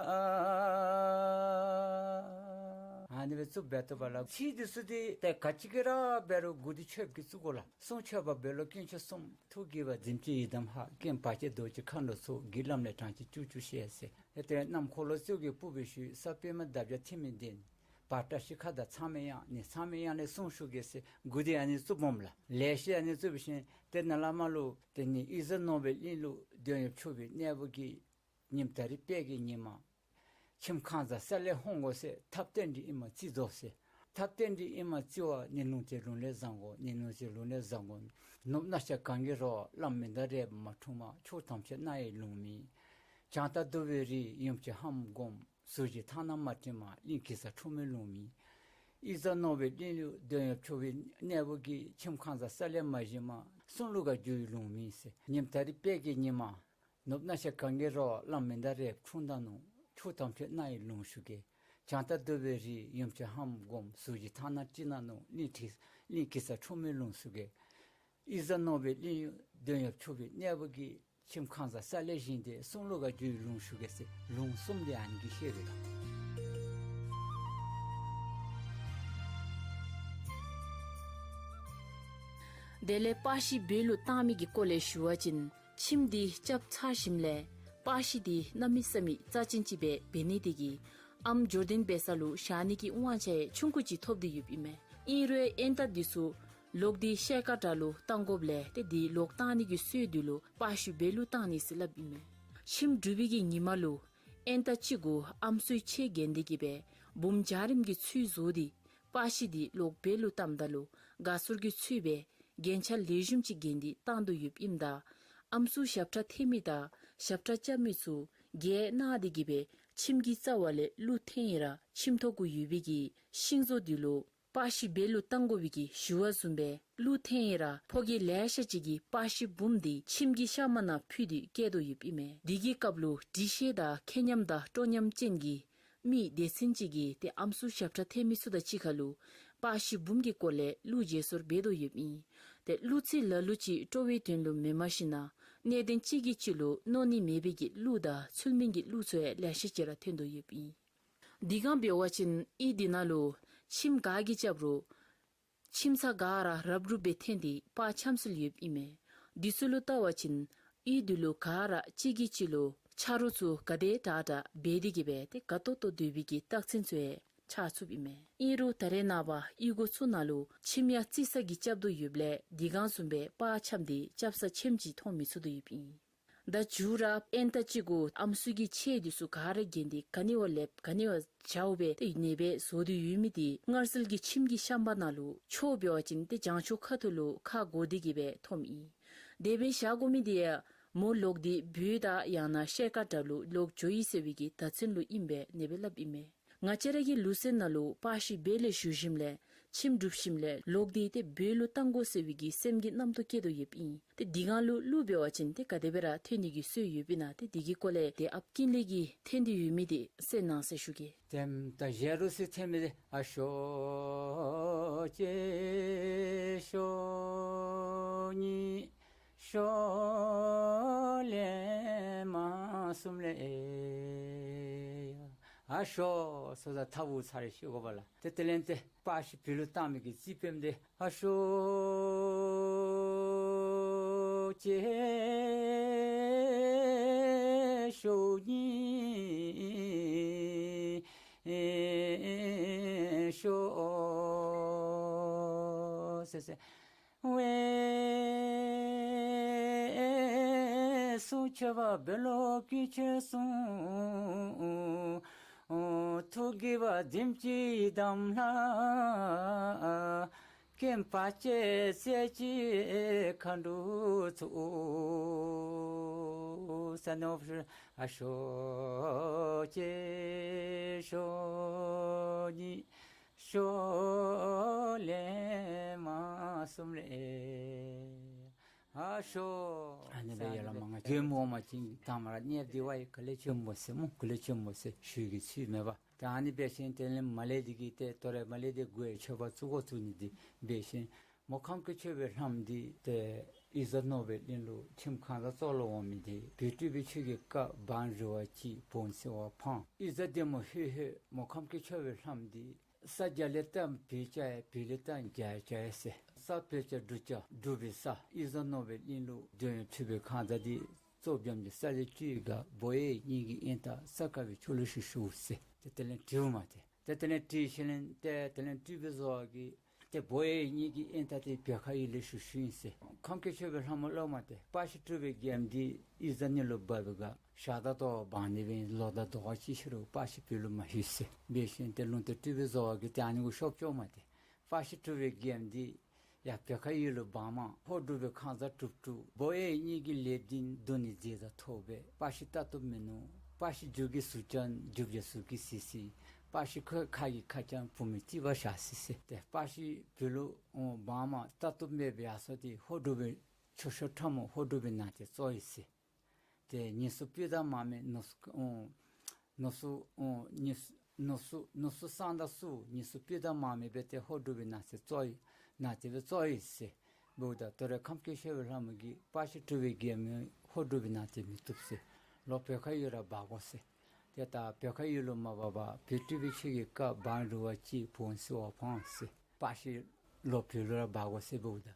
ཨ་ནི་སྦེ་བཙུགས་འབད་དོ་བ་ལགས། ཚིག་འདི་ཚུ་འདི་ཏེ་ག་ཅི་གི་ར་འབད་རུང་མགུ་འདི་ཆོདཔ་གིས་བཙུགས་དགོ་ལགས། གསུང་མཆོད་པ་འབུལ་ལོ་དཀོན་མཆོག་གསུམ། ཐུགས་དགྱེས་པ་འཛིན་ཅི་ཡི་དམ་ལྷ། རྐྱེན་བར་ཆད་རྡོ་རྗེ་མཁའ་འགྲོ་ཚོགས། སྒྱིད་ལམ་ལས་དྲངས་ཅི་སྐྱོབ་སྐྱོབ་ཤིག་ཟེར། ཏེ་གནམ་འཁོར་ལོ་རྩིབས་ཀྱི་སྤུབས་པའི་ཤུལ། ས་པདྨ་འདབ་བརྒྱ་ཐིམ་པའི་གདན། བ་བཀྲ་ཤིས་མཁའ་དང་མཚམས་མེད་གཡང་ནས། མཚམས་མེད་གཡང་ལས་གསུང་ཞུ་གེ་ཟེར་མགུ་འདི་ཨ་ནི་བཙུགསཔ་འོངམ་ལགས། ལེགས་ཤོམ་ཨ་ནི་བཙུགས་པའི་ཤུལ་ཏེ་ནཱ་ལས་མར་ལུ་ཏེ་ནི་ཨི་ཛ་ནོར་བུའི་གླིང་ལུ་འདོད་ཡོན་ཕྱུག་པའི་གནས་པོ་གིས་ཉིནམ་ད་རིས་དཔལ་གྱི་ཉི་མ་ཁྱིམ་ཁང་བཟའ་ས་ལས་ཧོང་དགོ་ཟེར། ཐབས་རྟེན་འབྲེལ་ཨིནམ་བརྩི་དོ་ཟེར། ཐབས་རྟེན་འབྲེལ་ཨིནམ་བརྩི་བ། ནི་ལུང་བཅས་ལུང་ལས་བཟང་དགོ། ནི་ལུང་བཅས་ལུང་ལས་བཟང་དགོ། ནོར་བུ་ནག་ཤ་གང་གིས་རོ། བླམ་མི་འདའ་རས་མ་འཁྲུངས་མ། ཕྱོགས་ཐམས་ཅད་སྣང་བའི་ལུང་མིན། བྱང་ལྟ་འདུ་བའི་རི། ཡུམ་གྱི་ཧམ་སྒོམ། ཟུར་བཞི་ཐ་ན་མ་བྲིས་མ། གླིང་གེ་སར་འཁྲུངས་མའི་ལུང་མིན། ཨི་ཛ་ནོར་བུའི་གླིང་ལུ་འདོད་ཡོན་ཕྱུག་པའི་གནས་པོ་གིས། ཁྱིམ་ཁང་བཟའ་ས་ལས་མ་བཞེངས་མ། གསུང་ལུགས་ག་འགྱུར་བའི་ལུང་མིན་ཟེར། ཉིནམ་ད་རིས་དཔལ་གྱི་ཉི་མ་ནོར་བུ་ནག་ཤ་གང་གིས་རོ། བླམ་མི་འདའ་རས་འཁྲུངས་ད་ནུག། ཕྱོགས་ཐམས་ཅད་སྣང་བའི་ལུང་ཞུ་གེ། བྱང་ལྟ་འདུ་བའི་རི། ཡུམ་གྱི་ཧམ་སྒོམ། ཟུར་བཞི་ཐ་ན་བྲིས་ན་ནུག། གླིང་གེ་གླིང་གེ་སར་འཁྲུངས་མའི་ལུང་ཞུ་གེ། ཨི་ཛ་ནོར་བུའི་གླིང་ལུ་འདོད་ཡོན་ཕྱུག་པའི་གནས་པོ་གིས། ཁྱིམ་ཁང་བཟའ་ས་ལས་བཞེངས་ཏེ། གསུང་ལུགས་ག་འགྱུར་བའི་ལུང་ཞུ་གེ་ཟེར། ལུང་གསུམ་འདི་ཨ་ནི་གིས་བཤད་པས་ལགས། དེ་ལས་པར་ཤིང་སྦས་ལུ་བཏང་མི་གི་སྐོར་ལས་ཞུ་བ་ཅིན། ཁྱིམ་འདི་རྐྱབ་ཚར་ཞིནམ་ལས་པར་ཤིང་འདི་གནམ་མེད་ས་མེད་རྩ་ཅན་ཅིག་སྦེ་འབད་ནི་དེ་གིས་ཨམ་འབྱོར་ལྡན་འབད་ས་ལུ་བཞག་ནི་གི་དབང་ཆ་ཡང་ཆུང་ཀུ་ཅིག་ཐོབ་སྟེ་ཡོདཔ་ཨིན་མས། ཨིན་རུང་ཨེན་ཏ་འདི་ཚུ་ལོག་སྟེ་ཤེལ་དཀར་བྲག་ལུ་བཏང་དགོཔ་ལས་ཏེ་འདི་ལོག་བཏང་ནི་གི་སྲོལ་འདི་ལུ་པར་ཤིང་སྦས་ལུ་བཏང་ནི་ཟེར་སླབ་ཨིན་མས། ཁྱིམ་སྒྲུབ་པའི་གི་ཉིནམ་ལུ་ཨེན་ཏ་གཅིག་གུ་ཨམ་སྲུའི་ཆས་གྱོན་ཏེ་གི་སྦེ་བུམོ་འཇའ་རིསམོ་གི་ཚུལ་བཟོ་སྟེ་པར་ཤིང་འདི་ལོག་སྦས་ལུ་བཏངམ་ད་ལུ་དགའ་ཚོར་གྱི་ཚུལ་སྦེ་རྒྱན་ཆ་ལེགས་ཤོམ་ཅིག་གྱོན་ཏེ་བཏང་དོ་ཡོདཔ་ཨིནམ་ད་ཨམ་སྲུ་ཞབས་ཁྲ་འཐེན་མི་དང་ཞབས་ཁྲ་རྐྱབ་མི་ཚུ་རྒྱན་གནང་སྟེ་གི་སྦེ་ཁྱིམ་གྱི་རྩ་བ་ལས་ཀླུ་འཐེན་ཡི་ར་ཁྱིམ་ཐོག་གུ་ཡོད་པའི་གི་ཤིང་བཟོ་འདི་ལུ་པར་ཤིང་སྦས་ལུ་བཏང་དགོ་པའི་གི་ཞུ་བ་བཟུམ་སྦེ་ཀླུ་འཐེན་ཡི་ར་ཕོ་རྒྱས་ལེ་ཤ་ཅིག་གིས་པར་ཤིང་བུམོ་འདི་ཁྱིམ་གྱི་ཤག་མ་ནང་ཕུད་དེ་བསྐྱལ་དོ་ཡོདཔ་ཨིན་མས། འདི་གི་སྐབས་ལུ་འདྲིས་ཤེས་དང་ཁེ་ཉམས་དང་སྤྲོ་ཉམས་ཅན་གྱི་མི་སྡེ་ཚན་ཅིག་གིས་ཏེ་ཨམ་སྲུ་ཞབས་ཁྲ་འཐེན་མི་ཚུ་དང་གཅིག་ཁར་ལུ་པར་ཤིང་བུམོ་གི་སྐོར་ལས་གླུ་བརྗེད་སོར་འབད་དོ་ཡོདཔ་ཨིན། ཏེ་གླུ་ཚིག་ལ་ལུ་ཅིག་སྤྲོ་བའི་དོན་ལུ་མེན་མ་གཞི་ན་གནད་དོན་གཅིག་གིས་གཅིག་ལུ་གནོད་ནི་མེད་པའི་གི་གླུ་དང་ཚུལ་མིན་གྱི་གླུ་ཚུ་ཡང་ལེ་ཤ་ཅིག་ར་ཐོན་དོ་ཡོདཔ་ཨིན། དེ་སྒང་འབད་བ་ཅིན་གཡུས་འདི་ནང་ལུ་ཁྱིམ་ག་གིས་རྐྱབ་རུང་ཁྱིམ་ཚང་ག་ར་རབ་རུབ་སྦེ་འཐེན་ཏེ་པར་འཆམ་སྲོལ་ཡོདཔ་ཨིན་མས། འདི་ཚུ་ལུ་བལྟ་བ་ཅིན་གཡུས་འདི་ལུ་ག་ར་གཅིག་གིས་གཅིག་ལུ་ཆ་རོགས་ཚུ་ག་དེ་དྲག་དྲག་འབད་དེ་གི་སྦེ་ཏེ་དགའ་ཏོག་ཏོ་སྡོད་པའི་གི་རྟགས་མཚན་ཚུ་ཡང་ཆགས་ཚུགསཔ་ཨིན་མས། ཨིན་རུང་ད་རེས་ནངས་པ་གཡུས་སྒོ་ཚུ་ནང་ལུ་ཁྱིམ་ཡང་རྩིག་ས་གིས་རྐྱབ་དོ་ཡོདཔ་ལས་དེ་སྒང་བཟུམ་སྦེ་པར་འཆམ་སྟེ་རྐྱབ་ས་ཁྱིམ་ཅིག་མཐོང་མི་ཚུགས་དོ་ཡོདཔ་ཨིན། ད་མཇུག་ར་ཨེན་ཏ་གཅིག་གུ་ཨམ་སྲུ་གི་ཆས་འདི་ཚུ་ག་ར་གྱོན་ཏེ་ག་ནི་བ་ལེབ་ག་ནི་བ་བྱཝ་སྦེ་ཏེ་ཨ་ནི་སྦེ་བཟོ་སྟེ་ཡོད་མི་འདི་སྔར་སྲོལ་གྱི་ཁྱིམ་གྱི་ཤག་མ་ནང་ལུ་ཆོས་འབད་བ་ཅིན་ཏེ་བྱང་ཕྱོགས་ཁ་ཐུག་ལུ་ཁ་བསྒོར་ཏེ་གི་སྦེ་འཐོནམ་ཨིན། དེ་སྦེ་བཞག་དགོ་མི་འདི་ཡང་མོ་ལོག་སྟེ་སྦུལ་དང་ཡང་ན་ཤེལ་དཀར་བྲག་ལུ་ལོག་འགྱོ་ཡི་ཟེར་བའི་གི་བརྡ་མཚོན་ལུ་ཨིན་པས་ཨ་ནི་སྦེ་སླབ་ཨིན་མས། ང་བཅས་ར་གི་ལུགས་སྲོལ་ནང་ལུ་པར་ཤིང་སྦས་ལས་ཞུ་ཞིནམ་ལས་ཁྱིམ་སྒྲུབ་ཞིནམ་ལས་ལོག་སྟེ་ཏེ་སྦུལ་ལུ་བཏང་དགོ་ཟེར་བའི་གི་སེམས་ཀྱི་རྣམ་རྟོག་སྐྱེ་དོ་ཡོདཔ་ཨིན། ཏེ་དེ་སྒང་ལུ་གླུ་འབད་བ་ཅིན་ཏེ་ག་དེ་སྦེ་ར་འཐེན་ནི་གི་སྲོལ་ཡོདཔ་ཨིན་ན། ཏེ་དེ་གི་སྐོར་ལས་ཏེ་ཨཔ་ཀུན་ལེགས་ཀྱིས་འཐེན་ཏེ་ཡོད་མི་འདི་གསན་གནང་ཟེར་ཞུ་གེ། ཏེ་ད་ཞལ་རོགས་ཚུ་འཐེན་མི་འདི་ཨ་ཤོ་ཅེ་ཤོ་ཉི་ཤོ་ལེ་མ་གསུམ་ལེ་ཨ་ཤོ་ཟེརཝ་ད་ཐབ་འོང་ཚར་རེ་ཤེས་དགོ་པས་ལགས། ཏེ་དེ་ལས་ཏེ་པར་ཤིང་སྦུལ་ལུ་བཏང་མི་གི་རྩིས་དཔེ་འདི་ཨ་ཤོ་ཅེ་ཤོ་ཉི་ཤོ་ཟེར་ཟེར། འོད་སྲུང་མཆོད་པ་འབུལ་ལོ་དཀོན་མཆོག་གསུམ། ཐུགས་དགྱེས་པ་འཛིན་ཅི་ཡི་དམ་ལྷ། རྐྱེན་བར་ཆད་སེལ་ཅི་མཁའ་འགྲོ་ཚོགས། ཟེར་ནོ། ཨ་ཤོ་ཅེ་ཤོ་ཉི་ཤོ་ལེ་མ་གསུམ་ལེ་ཨ་ཤོ། ཨ་ནི་སྦེ་ཡར་ལས་མར་ང་བཅས་མགོན་པོ་འོག་མ་ཅན་དང་མ་ར་གནསཔ་འདི་བ་ཡི་ག་ལས་ཆེན་པོ་ཟེར་སྨོ། ག་ལས་ཆེན་པོ་ཟེར་ཞུ་གི་ཚུལ་མེད་པ། ཏེ་ཨ་ནི་འབད་ཞིནམ་དེ་ལས་མར་ལས་འདི་གིས་ཏེ་དོ་རུང་མར་ལས་འདི་མགུ་ཡར་མཆོད་པ་བཙུགས་དགོ་བཙུགས་ནི་འདི་འབད་ཞིནམ་ མོ་ཁམས་སྐྱེས་ཆོས་པའི་ལྷ་མོ་འདི་ཏེ་ཡིག་བཟའ་ནོར་བུའི་གླིང་ལུ་ཁྱིམ་ཁང་བཟའ་ཙོགས་ལུ་འོང་མི་འདི་བོད་སྤྲུལ་པའི་ཆོས་ཀྱི་བཀའ་བང་རི་བ་གཅིག་བོན་སེར་བ་ཕང་། ཡིག་བཟའ་བདེ་མོ་ཧོད་ཧོད་མོ་ཁམས་སྐྱེས་ཆོས་པའི་ལྷ་མོ་འདི། ས་རྒྱ་ལས་བལྟ་བོད་རྒྱ་ཡ། བོད་ལས་བལྟ་རྒྱ་ཡ་རྒྱ་ཡ་ཟེར། ས་བོད་རྒྱ་འབྲུག་རྒྱ་འབྲུག་པའི་ས། ཡིག་བཟའ་ནོར་བུའི་གླིང་ལུ་འདོད་ཡོན་ཕུལ་བའི་ཁང་བཟའ་འདི་གཙོ་བྱམས་ཀྱི་ས་ལས་སྤྲུལ་ག་བོ་ཡེ་གཉིས་ཀྱི་ཨེན་ཏ་ས་དཀར་བའི་ཆུ་ལུ་ཞུ་ཞུ་ཟེར། ཏེ་དེ་ལས་དྲིཝ་མས་ཏེ། ཏེ་དེ་ལས་དྲི་ཞིནམ་ལས་ཏེ་དེ་ལས་སྤྲུལ་པའི་བཟོ་བ་གིས་ཏེ་བོ་ཡེ་གཉིས་ཀྱི་ཨེན་ཏ་འདི་བོད་ཁ་ཡུལ་ལས་ཞུ་ཞུཝ་ཨིན་ཟེར། ཁམས་སྐྱེས་ཆོས་པའི་ལྷ་མོ་སླབ་མས་ཏེ། པ་ཤི་གྲུབ་པའི་རྒྱལམོ་འདི་ཡིག་བཟའ་གཉིས་ལུ་འབག་པའི་སྒང་ཞག་དང་དོ་བ་འབག་ནི་སྦེ་ལོ་དང་དོ་བ་ཅིག་ཤི་རུང་པ་ཤི་བོད་ལུ་མ་ལྷོད་ཟེར། འབད་ཞིནམ་ལས་ཏེ་ལུང་བསྟན་སྤྲུལ་པའི་བཟོ་བ་གིས་ཏེ་ཨ་ནི་གུ་ཤོབ་ཅོག་མས་ཏེ། པ་ཤི་གྲུབ་པའི་རྒྱལམོ་འདི་ཡར་བོད་ཁ་ཡུལ་ལུ་འབག་མས། ཧོར་འབྲུག་པའི་ཁང་བཟའ་གྲུབ་གྲུབ། བོ་ཡེ་གཉིས་ཀྱི་ལེགས་ལྡན་འདུག་ནི་མཛད་དང་ཐོག་པས། པ་ཤི་ལྟ་བཏུབ་མིན་ནུག། པ་ཤི་རྒྱུ་གི་གཟུགས་ཅན་རྒྱུ་བརྒྱ་གཟུགས་ཀྱི་སི་སི། པ་ཤི་ཁོ་ཁ་གི་ཁ་རྐྱང་བུ་མོའི་རྩིག་པ་བཞག་སི་སི། ཏེ་པ་ཤི་བོད་ལུ་འབག་མས། ལྟ་བཏུབ་མེད་པའི་ཡར་སོང་སྟེ་ཧོར་འབྲུག་པའི་ཆོས་ཤོག་ཁྲ་མོ་ཧོར་འབྲུག་པའི་ནང་ཏེ་བཙོ་ཡི་ཟེར། ཏེ་ཉེས་སུ་སྤུས་དག་མ་མེད་ནོར་སུ་ཨོ་ནོར་སུ་ཨོ་ཉེས་སུ་ནོར་སུ་ནོར་སུ་སང་ད་སུ་ཉེས་སུ་སྤུས་དག་མ་མེད་པའི་ཏེ་ཧོར་འབྲུག་པའི་ནང་ཏེ་བཙོ་ཡི་ནང་ཏེ་སྦེ་བཙོ་ཡི་ཟེར། འབདཝ་ད་དོ་རུང་ཁམས་སྐྱེས་ཆོས་པའི་ལྷ་མོ་གིས་པ་ཤི་གྲུབ་པའི་རྒྱལམོ་ཧོར་འབྲུག་པའི་ནང་ཏེ་མི་བཏུབ་ཟེར། ལོག་བོད་ཁ་ཡུལ་ར་འབག་དགོ་ཟེར། ཏེ་ད་བོད་ཁ་ཡུལ་ལུ་མ་འབག་པར་བོད་སྤྲུལ་པའི་ཆོས་ཀྱི་བཀའ་བང་རི་བ་གཅིག་བོན་སེར་བ་ཕང་ཟེར། པ་ཤི་ལོག་བོད་ལུ་ར་འབག་དགོ་ཟེར་འབདཝ་ད།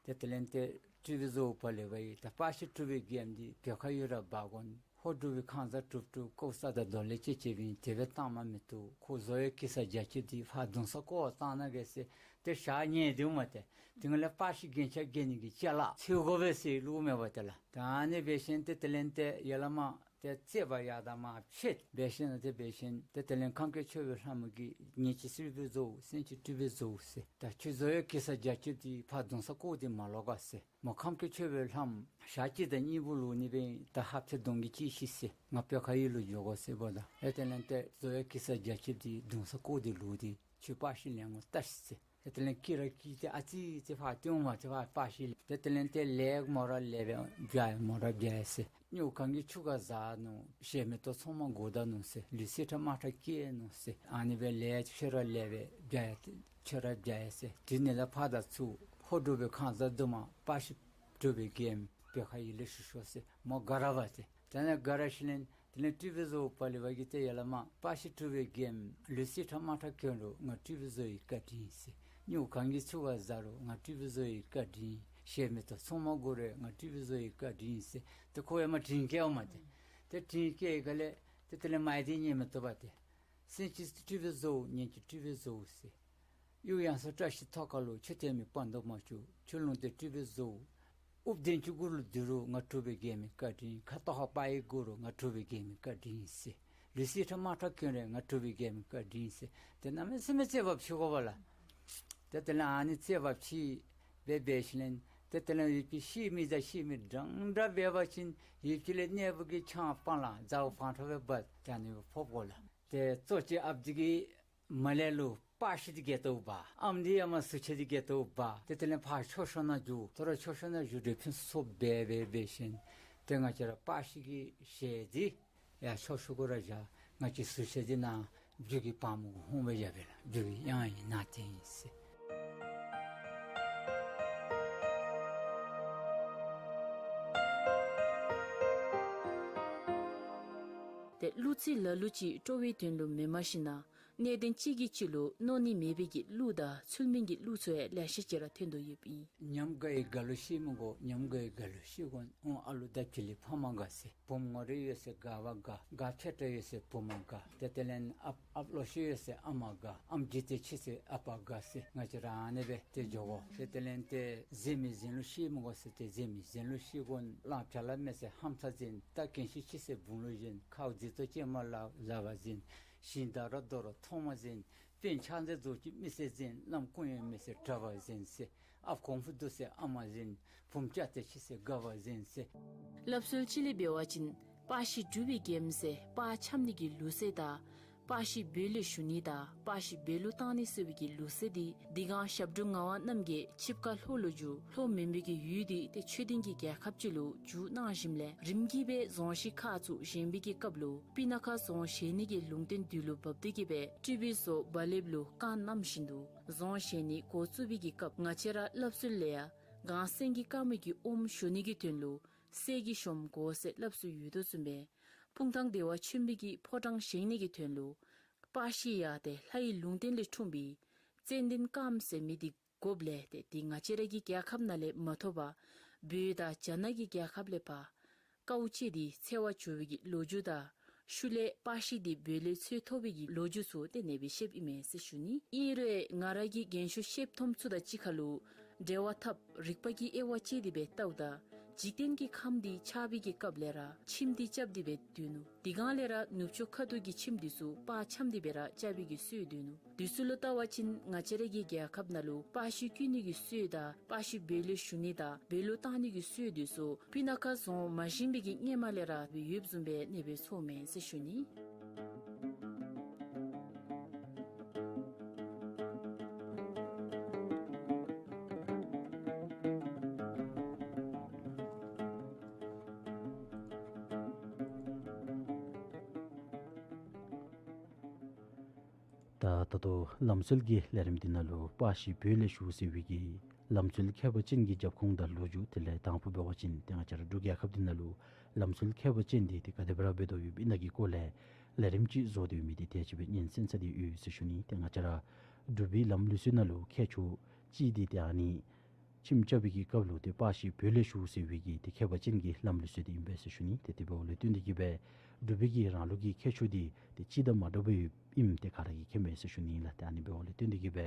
ཏེ་དེ་ལས་ཏེ་སྤྲུལ་པའི་བཟོ་བོ་པ་ལེ་བ་གིས་ད་པ་ཤི་གྲུབ་པའི་རྒྱལམོ་འདི་བོད་ཁ་ཡུལ་ར་འབག་དགོ། ཧོར་འབྲུག་པའི་ཁང་བཟའ་གྲུབ་གྲུབ་ཀོ་ས་དང་རྡོ་ལེབ་ཅིག་ཅིག་སྦེ་དེ་སྦེ་བཏང་མ་མི་བཏུབ། ཁོ་བཟོ་བའི་གེ་སར་རྒྱ་ཁྱི་འདི་ཕར་གདུང་ས་བཀོ་བཏང་ན་གེ་ཟེར། ཏེ་ཞག་ཉལ་སྡོདཔ་མས་ཏེ། དེ་སྒང་ལས་པ་ཤི་རྒྱན་ཆ་རྐྱབ་ནི་གི་ཅ་ལ་འཚོལ་དགོ་པས་ཟེར་ལོ་མེད་པ་ཏེ་ལགས། ད་ཨ་ནི་འབད་ཞིནམ་ལས་ཏེ་དེ་ལས་ཏེ་ཡར་ལས་མར་ཏེ་རྩོད་པ་ཡར་དང་མར་ཕྱད། འབད་ཞིནམ་ལས་ཏེ་འབད་ཞིནམ་ལས་ཏེ་དེ་ལས་ཁམས་སྐྱེས་ཆོས་པའི་ལྷ་མོ་གིས་ངེ་གི་སྤྲུལ་པའི་བཟོ་བོ་སེང་ཆེན་སྤྲུལ་པའི་བཟོ་བོ་ཟེར། ད་ཁྱོད་བཟོ་བའི་གེ་སར་རྒྱ་ཁྱི་འདི་ཕར་གདུང་ས་བཀོ་སྟེ་མར་ལོག་ག་ཟེར། མོ་ཁམས་སྐྱེས་ཆོས་པའི་ལྷ་མོ་ཞག་གཅིག་དང་གཉིས་པོ་ལུས་ནི་སྦེ་ད་ཧབ་ཏ་དོན་གྱི་གཅིག་ཤི་ཟེར། ང་བོད་ཁ་ཡུལ་ལུ་འགྱོ་དགོ་ཟེར་འབདཝ་ད། ཨེ་དེ་ལས་ཏེ་བཟོ་བའི་གེ་སར་རྒྱ་ཁྱི་འདི་གདུང་ས་བཀོ་སྟེ་ལུས་ཏེ་ཁྱོད་པ་ཤི་ལེན་དགོ་ལྟ་ཤིག་ཟེར། ཏེ་དེ་ལས་སྐྱིད་ར་སྐྱིད་ཏེ་ཨ་ཙི་ཙི་ཕར་བཏོན་མས་ཏེ་ཕར་པ་ཤི་ལེན། ཏེ་དེ་ལས་ཏེ་ལེགས་མོ་ར་ལེགས་པས་བྱ་མོ་ར་བྱ་ཡི་ཟེར། སྨྱུག་གང་གི་ཆུ་ཁར་ཟག་ནུག། བཞེས་མི་ཏོ་ཚང་མ་བགོ་ད་ནུག་ཟེར། ལུས་སེམས་ཁྲག་དམར་ཁྲག་སྐྱེས་ནུག་ཟེར། ཨ་ནི་སྦེ་ལེགས་ཁྱོད་ར་ལེགས་པས་བྱ་ཡི་ཁྱོད་ར་བྱ་ཡི་ཟེར། དུས་ནི་ལ་ཕར་དང་ཚུར་ཧོར་འབྲུག་པའི་ཁང་བཟའ་དུ་མ་པ་ཤི་གྲུབ་པའི་རྒྱལམོ་བོད་ཁ་ཡུལ་ལས་ཞུ་ཤོག་ཟེར། མོ་དགའ་ར་བ་ཟེར། དེ་ལས་དགའ་ར་ཞིནམ་ལས་དེ་ལས་སྤྲུལ་པའི་བཟོ་བོ་པ་ལེ་བ་གིས་ཏེ་ཡར་ལས་མར་པ་ཤི་གྲུབ་པའི་རྒྱལམོ་ལུས་སེམས་ཁྲག་དམར་ཁྲག་གྱོན་རུང་ང་སྤྲུལ་པའི་བཟོ་བོའི་བཀའ་དྲིན་ཟེར། སྨྱུག་གང་གི་ཆུ་ཁར་ཟག་རུང་ང་སྤྲུལ་པའི་བཟོ་བོའི་བཀའ་དྲིན། བཞེས་མི་ཏོ་ཚང་མ་བགོ་རུང་ང་སྤྲུལ་པའི་བཟོ་བོའི་བཀའ་དྲིན་ཟེར། ཏེ་ཁོ་ཡང་མར་དྲིན་བསྐྱངམ་མས་ཏེ། ཏེ་དྲིན་བསྐྱངམ་ད་ལས་ཏེ་དེ་ལས་མ་ཡི་དེ་ཉན་མི་བཏུབ་པས་ཏེ། སེང་ཆེན་སྤྲུལ་པའི་བཟོ་བོ་ངེ་གི་སྤྲུལ་པའི་བཟོ་བོ་ཟེར། གཡུ་ཡང་སོ་བཀྲ་ཤིས་ཐོག་ཁ་ལུ། ཆུ་ཐལ་མི་སྤང་དུ་མ་བཅུག། ཁྱོད་ལུང་བསྟན་སྤྲུལ་པའི་བཟོ་བོ། དབུ་བདེན་བཅུ་གུ་ལུ་བསྡུ་རུང་ང་གྲུབ་པའི་རྒྱལ་མོའི་བཀའ་དྲིན། ཁ་དོག་ཧ་པ་ཡི་གུ་རུ་ང་གྲུབ་པའི་རྒྱལ་མོའི་བཀའ་དྲིན་ཟེར། ལུས་སེམས་ཁྲག་དམར་ཁྲག་གྱོན་རུང་ང་གྲུབ་པའི་རྒྱལ་མོའི་བཀའ་དྲིན་ཟེར། ཏེ་གནམ་མེད་ས་མེད་རྩོད་པ་ཕྱི་དགོ་པས་ལགས། ཏེ་དེ་ལས་ཨ་ནི་རྩོད་པ་ཕྱི་འབད་འབད་ཞིནམ་ལས་ཏེ་དེ་ལས་ཡུལ་གྱི་ཤི་མི་དང་ཤི་མི་འདྲན་འདྲ་འབད་བ་ཅིན་ཡུལ་གྱི་ལས་གནས་པོ་གི་ཆང་སྤང་ལ་རྫ་བོ་བང་ཁྲ་སྦེ་འབག་ད་ནི་ཕོག་དགོ་ལགས། ཏེ་གཙོ་ཅིག་ཨཔ་འདི་གིས་མ་ལས་ལུ་པ་ཤི་འདི་གྱལ་ཏོ་འབག། ཨམ་འདི་ཡང་མ་ཟུར་ཆ་འདི་གྱལ་ཏོ་འབག། ཏེ་དེ་ལས་ཕར་མཆོད་བཤམ་ནང་བཞུགས། ད་རུང་མཆོད་བཤམ་ནང་བཞུགས་ཏེ་ཕུན་སུམ་ཚོགས་འབད་འབད་འབད་ཞིནམ་ཏེ་ང་བཅས་ར་པ་ཤི་གི་ཞལ་འདི་ཡར་མཆོད་བཤམ་གུ་ར་བཞག། ང་བཅས་ཟུར་ཆ་འདི་ནང་རྒྱུ་གི་བ་མོ་གུ་ཧོང་སྦེ་བཞག་པས་ལགས། རྒྱུ་གི་གཡང་ཡི་ནང་རྟེན་ཨིན་ཟེར། ཏེ་གླུ་ཚིག་ལ་ལུ་ཅིག་སྤྲོ་བའི་དོན་ལུ་མེནམ་ཞིན་ན་གནད་དོན་གཅིག་གིས་གཅིག་ལུ་གནོད་ནི་མེད་པའི་གི་གླུ་དང་ཚུལ་མིན་གྱི་གླུ་ཚུ་ཡང་ལེ་ཤ་ཅིག་ར་ཐོན་དོ་ཡོདཔ་ཨིན། ཉམས་དགའ་ཡི་དགའ་གླུ་བཤད་མི་དགོ། ཉམས་དགའ་ཡི་དགའ་གླུ་བཤད་དགོ། ཨོང་ཨ་ལུ་དང་བྱི་ལི་ཕ་མ་དགའ་ཟེར། བུམོ་ངོ་རིས་ཡོད་ཟེར་དགའ་བ་དགའ། དགའ་ཆེ་དྲགས་ཡོད་ཟེར་བུ་མོ་དགའ། ཏེ་དེ་ལས་ཨཔ་ཨཔ་ལོ་ཤི་ཡོད་ཟེར་ཨ་མ་དགའ། ཨམ་འཇིག་རྟེན་ཕྱི་ཟེར་ཨ་པ་དགའ་ཟེར། ང་བཅས་ར་ཨ་ནི་སྦེ་ཏེ་འགྱོ་དགོ། ཏེ་དེ་ལས་ཏེ་གཟན་མི་གཟན་གླུ་བཤད་མི་དགོ་ཟེར་ཏེ་གཟན་མི་གཟན་གླུ་བཤད་དགོ། གླང་བྱ་ལ་མེད་ཟེར་ཧམ་ཚ་གཟན། རྟ་གན་ཤི་ཕྱི་ཟེར་བུང་ལུ་གཟན། ཁའུ་རྫི་ཏོ་ཅན་མ་ལ་ལ་བ་གཟན། ཞིང་བདག་ར་རྡོ་ར་ཐོག་མ་གཟན། དཔོན་ཕྱག་མཛད་རྫོགས་ཀྱི་མི་ཟེར་གཟན། བླམ་སྐུ་ཡོན་མེད་ཟེར་གྲྭ་པ་གཟན་ཟེར། ཨཔ་གོང་བུ་འདུག་ཟེར་ཨ་མ་གཟན། བུམོ་ལྕགས་ཏེ་ཕྱི་ཟེར་དགའ་བ་གཟན་ཟེར། སླབ་སྲོལ་ཅིག་ལས་འབད་བ་ཅིན་པ་ཤི་སྒྲུབ་པའི་རྒྱལམོ་ཟེར་པ་འཆམ་ནི་གི་ལུགས་སྲོལ་དང་ པ་ཤི་བོད་ལས་ཞུ་ནི་དང་པ་ཤི་བོད་ལུ་བཏང་ནི་ཟེར་བའི་གི་ལུགས་སྲོལ་འདི་དེ་སྒང་ཞབས་དྲུང་ངག་དབང་རྣམ་རྒྱལ་ཆིབས་ཁ་ལྷོ་ལུ་བསྒྱུར། ལྷོ་མོན་པའི་གི་ཡུལ་འདི་ཏེ་ཆོས་ལྡན་གྱི་རྒྱལ་ཁབ་ཅིག་ལུ་བསྒྱུར་གནང་ཞིནམ་ལས་རིམ་གྱིས་སྦེ་རྫོང་གཞི་ཁག་ཚུ་བཞེངས་པའི་གི་སྐབས་ལུ་སྤུ་ན་ཁ་རྫོང་བཞེངས་ནི་གི་ལུང་བསྟན་དུས་ལུ་བབས་ཏེ་གི་སྦེ་སྤྲུལ་པའི་བཟོ་རྦ་ལེབ་ལུ་བཀའ་གནང་བཞིན་དུ་རྫོང་བཞེངས་ནི་འགོ་བཙུགས་པའི་གི་སྐབས་ང་བཅས་ར་སླབ་སྲོལ་ལས་ཡང་གངས་སེང་གེ་དཀར་མོ་གི་ཨོམ་ཞོ་ནི་གི་དོན་ལུ་གསེར་གྱི་ཞོམ་དགོ་ཟེར་སླབ་སྲོལ་ཡོད་དོ་བཟུམ་སྦེ་སྤུངས་ཐང་བདེ་བ་ཆེན་པོའི་གི་ཕོ་བྲང་བཞེངས་ནི་གི་དོན་ལུ་པ་ཤི་ཡང་ཏེ་ལྷའི་ལུང་བསྟན་ལས་འཁྲུངས་པའི་ཙན་དན་དཀརམ་ཟེར་མི་འདི་དགོཔ་ལས་ཏེ་འདི་ང་བཅས་ར་གི་རྒྱལ་ཁབ་ནང་ལས་མ་ཐོབ་པར་བོད་དང་རྒྱ་ནག་གི་རྒྱལ་ཁབ་ལས་ཕར་དཀའཝ་སྤྱད་དེ་འཚོ་བ་བསྐྱལ་བའི་གི་ལོ་རྒྱུས་དང་ཤུལ་ལས་པ་ཤི་འདི་བོད་ལས་འཚོལ་ཐོབ་པའི་གི་ལོ་རྒྱུས་ཚུ་ཏེ་ཨ་ནེ་སྦེ་བཤདཔ་ཨིན་མས་ཟེར་ཞུ་ནི། ཨིན་རུང་ང་ར་གིས་རྒན་ཤོས་བཤདཔ་ཐོནམ་ཚུ་དང་གཅིག་ཁར་ལུ་འབྲེལ་བ་འཐབ་རིག་པ་གི་དབྱེ་བ་ཕྱེ་སྟེ་སྦེ་བལྟཝ་ད་འཇིག་རྟེན་གྱི་ཁམས་འདི་ཆགས་པའི་གི་སྐབས་ལས་ར་ཁྱིམ་འདི་རྐྱབ་སྟེ་སྦེ་སྡོད་ནུག། དེ་སྒང་ལས་ར་ནུབ་ཕྱོགས་ཁ་ཐུག་གི་ཁྱིམ་འདི་ཚུ་པར་འཆམ་སྟེ་སྦེ་ར་རྐྱབ་པའི་གི་སྲོལ་སྡོད་ནུག། དེ་ཚུ་ལུ་བལྟ་བ་ཅིན་ང་བཅས་ར་གི་རྒྱལ་ཁབ་ནང་ལུ་པར་ཤུལ་བསྐྱོན་ནི་གི་སྲོལ་དང་པར་ཤུལ་བོད་ལས་ཞུ་ནི་དང་བོད་ལུ་བཏང་ནི་གི་སྲོལ་འདི་ཚུ་སྤུ་ན་ཁ་རྫོང་མ་བཞེངས་པའི་གི་སྔོན་མ་ལས་ར་ཡོདཔ་བཟུམ་སྦེ་ཨ་ནེ་སྦེ་ཚོརཝ་མས་ཟེར་ཞུ་ནི། ད་ད་ལྟོ་ལམ་སྲོལ་གྱི་ལས་རིམ་འདི་ནང་ལུ་པར་ཤུལ་བོད་ལས་ཞུ་ཟེར་བའི་གི་ལམ་སྲོལ་ཁྱད་པར་ཅན་གྱི་རྒྱབ་ཁུངས་དང་ལོ་རྒྱུས་དེ་ལས་དང་ཕུ་འབད་བ་ཅིན་ཏེ་ང་བཅས་ར་འབྲུག་རྒྱལ་ཁབ་འདི་ནང་ལུ་ལམ་སྲོལ་ཁྱད་པར་ཅན་འདི་ཏེ་ག་དེ་སྦེ་ར་འབད་དོ་ཡོདཔ་ཨིན་ན་གི་སྐོར་ལས་ལས་རིམ་ཅིག་བཟོ་སྟེ་ཡོད་མི་འདི་དེ་ཅིག་སྦེ་སྙན་གསན་ས་འདི་ཡོད་ཟེར་ཞུ་ནི། ཏེ་ང་བཅས་ར་འབྲུག་པའི་ལམ་ལུགས་སྲོལ་ནང་ལུ་ཁྱད་ཆོས་ཅིག་འདི་ཏེ་ཨ་ནི་ཁྱིམ་རྐྱབ་པའི་གི་སྐབས་ལུ་ཏེ་པར་ཤུལ་བོད་ལས་ཞུ་ཟེར་བའི་གི་ཏེ་ཁྱད་པར་ཅན་གྱི་ལམ་ལུགས་སྲོལ་འདི་ཨིན་པས་ཟེར་ཞུ་ནི། ཏེ་དེ་འབདཝ་ལས་བརྟེན་ཏེ་གི་སྦེ་འབྲུག་པའི་གི་རང་ལུགས་ཀྱི་ཁྱད་ཆོས་འདི་ཏེ་གཅིག་དང་མ་འདྲཝ་སྦེ་ཨིནམ་ཏེ་ག་ར་གིས་མཁྱེན་མས་ཟེར་ཞུ་ནི་ལགས། ཏེ་ཨ་ནི་འབདཝ་ལས་བརྟེན་ཏེ་གི་སྦེ་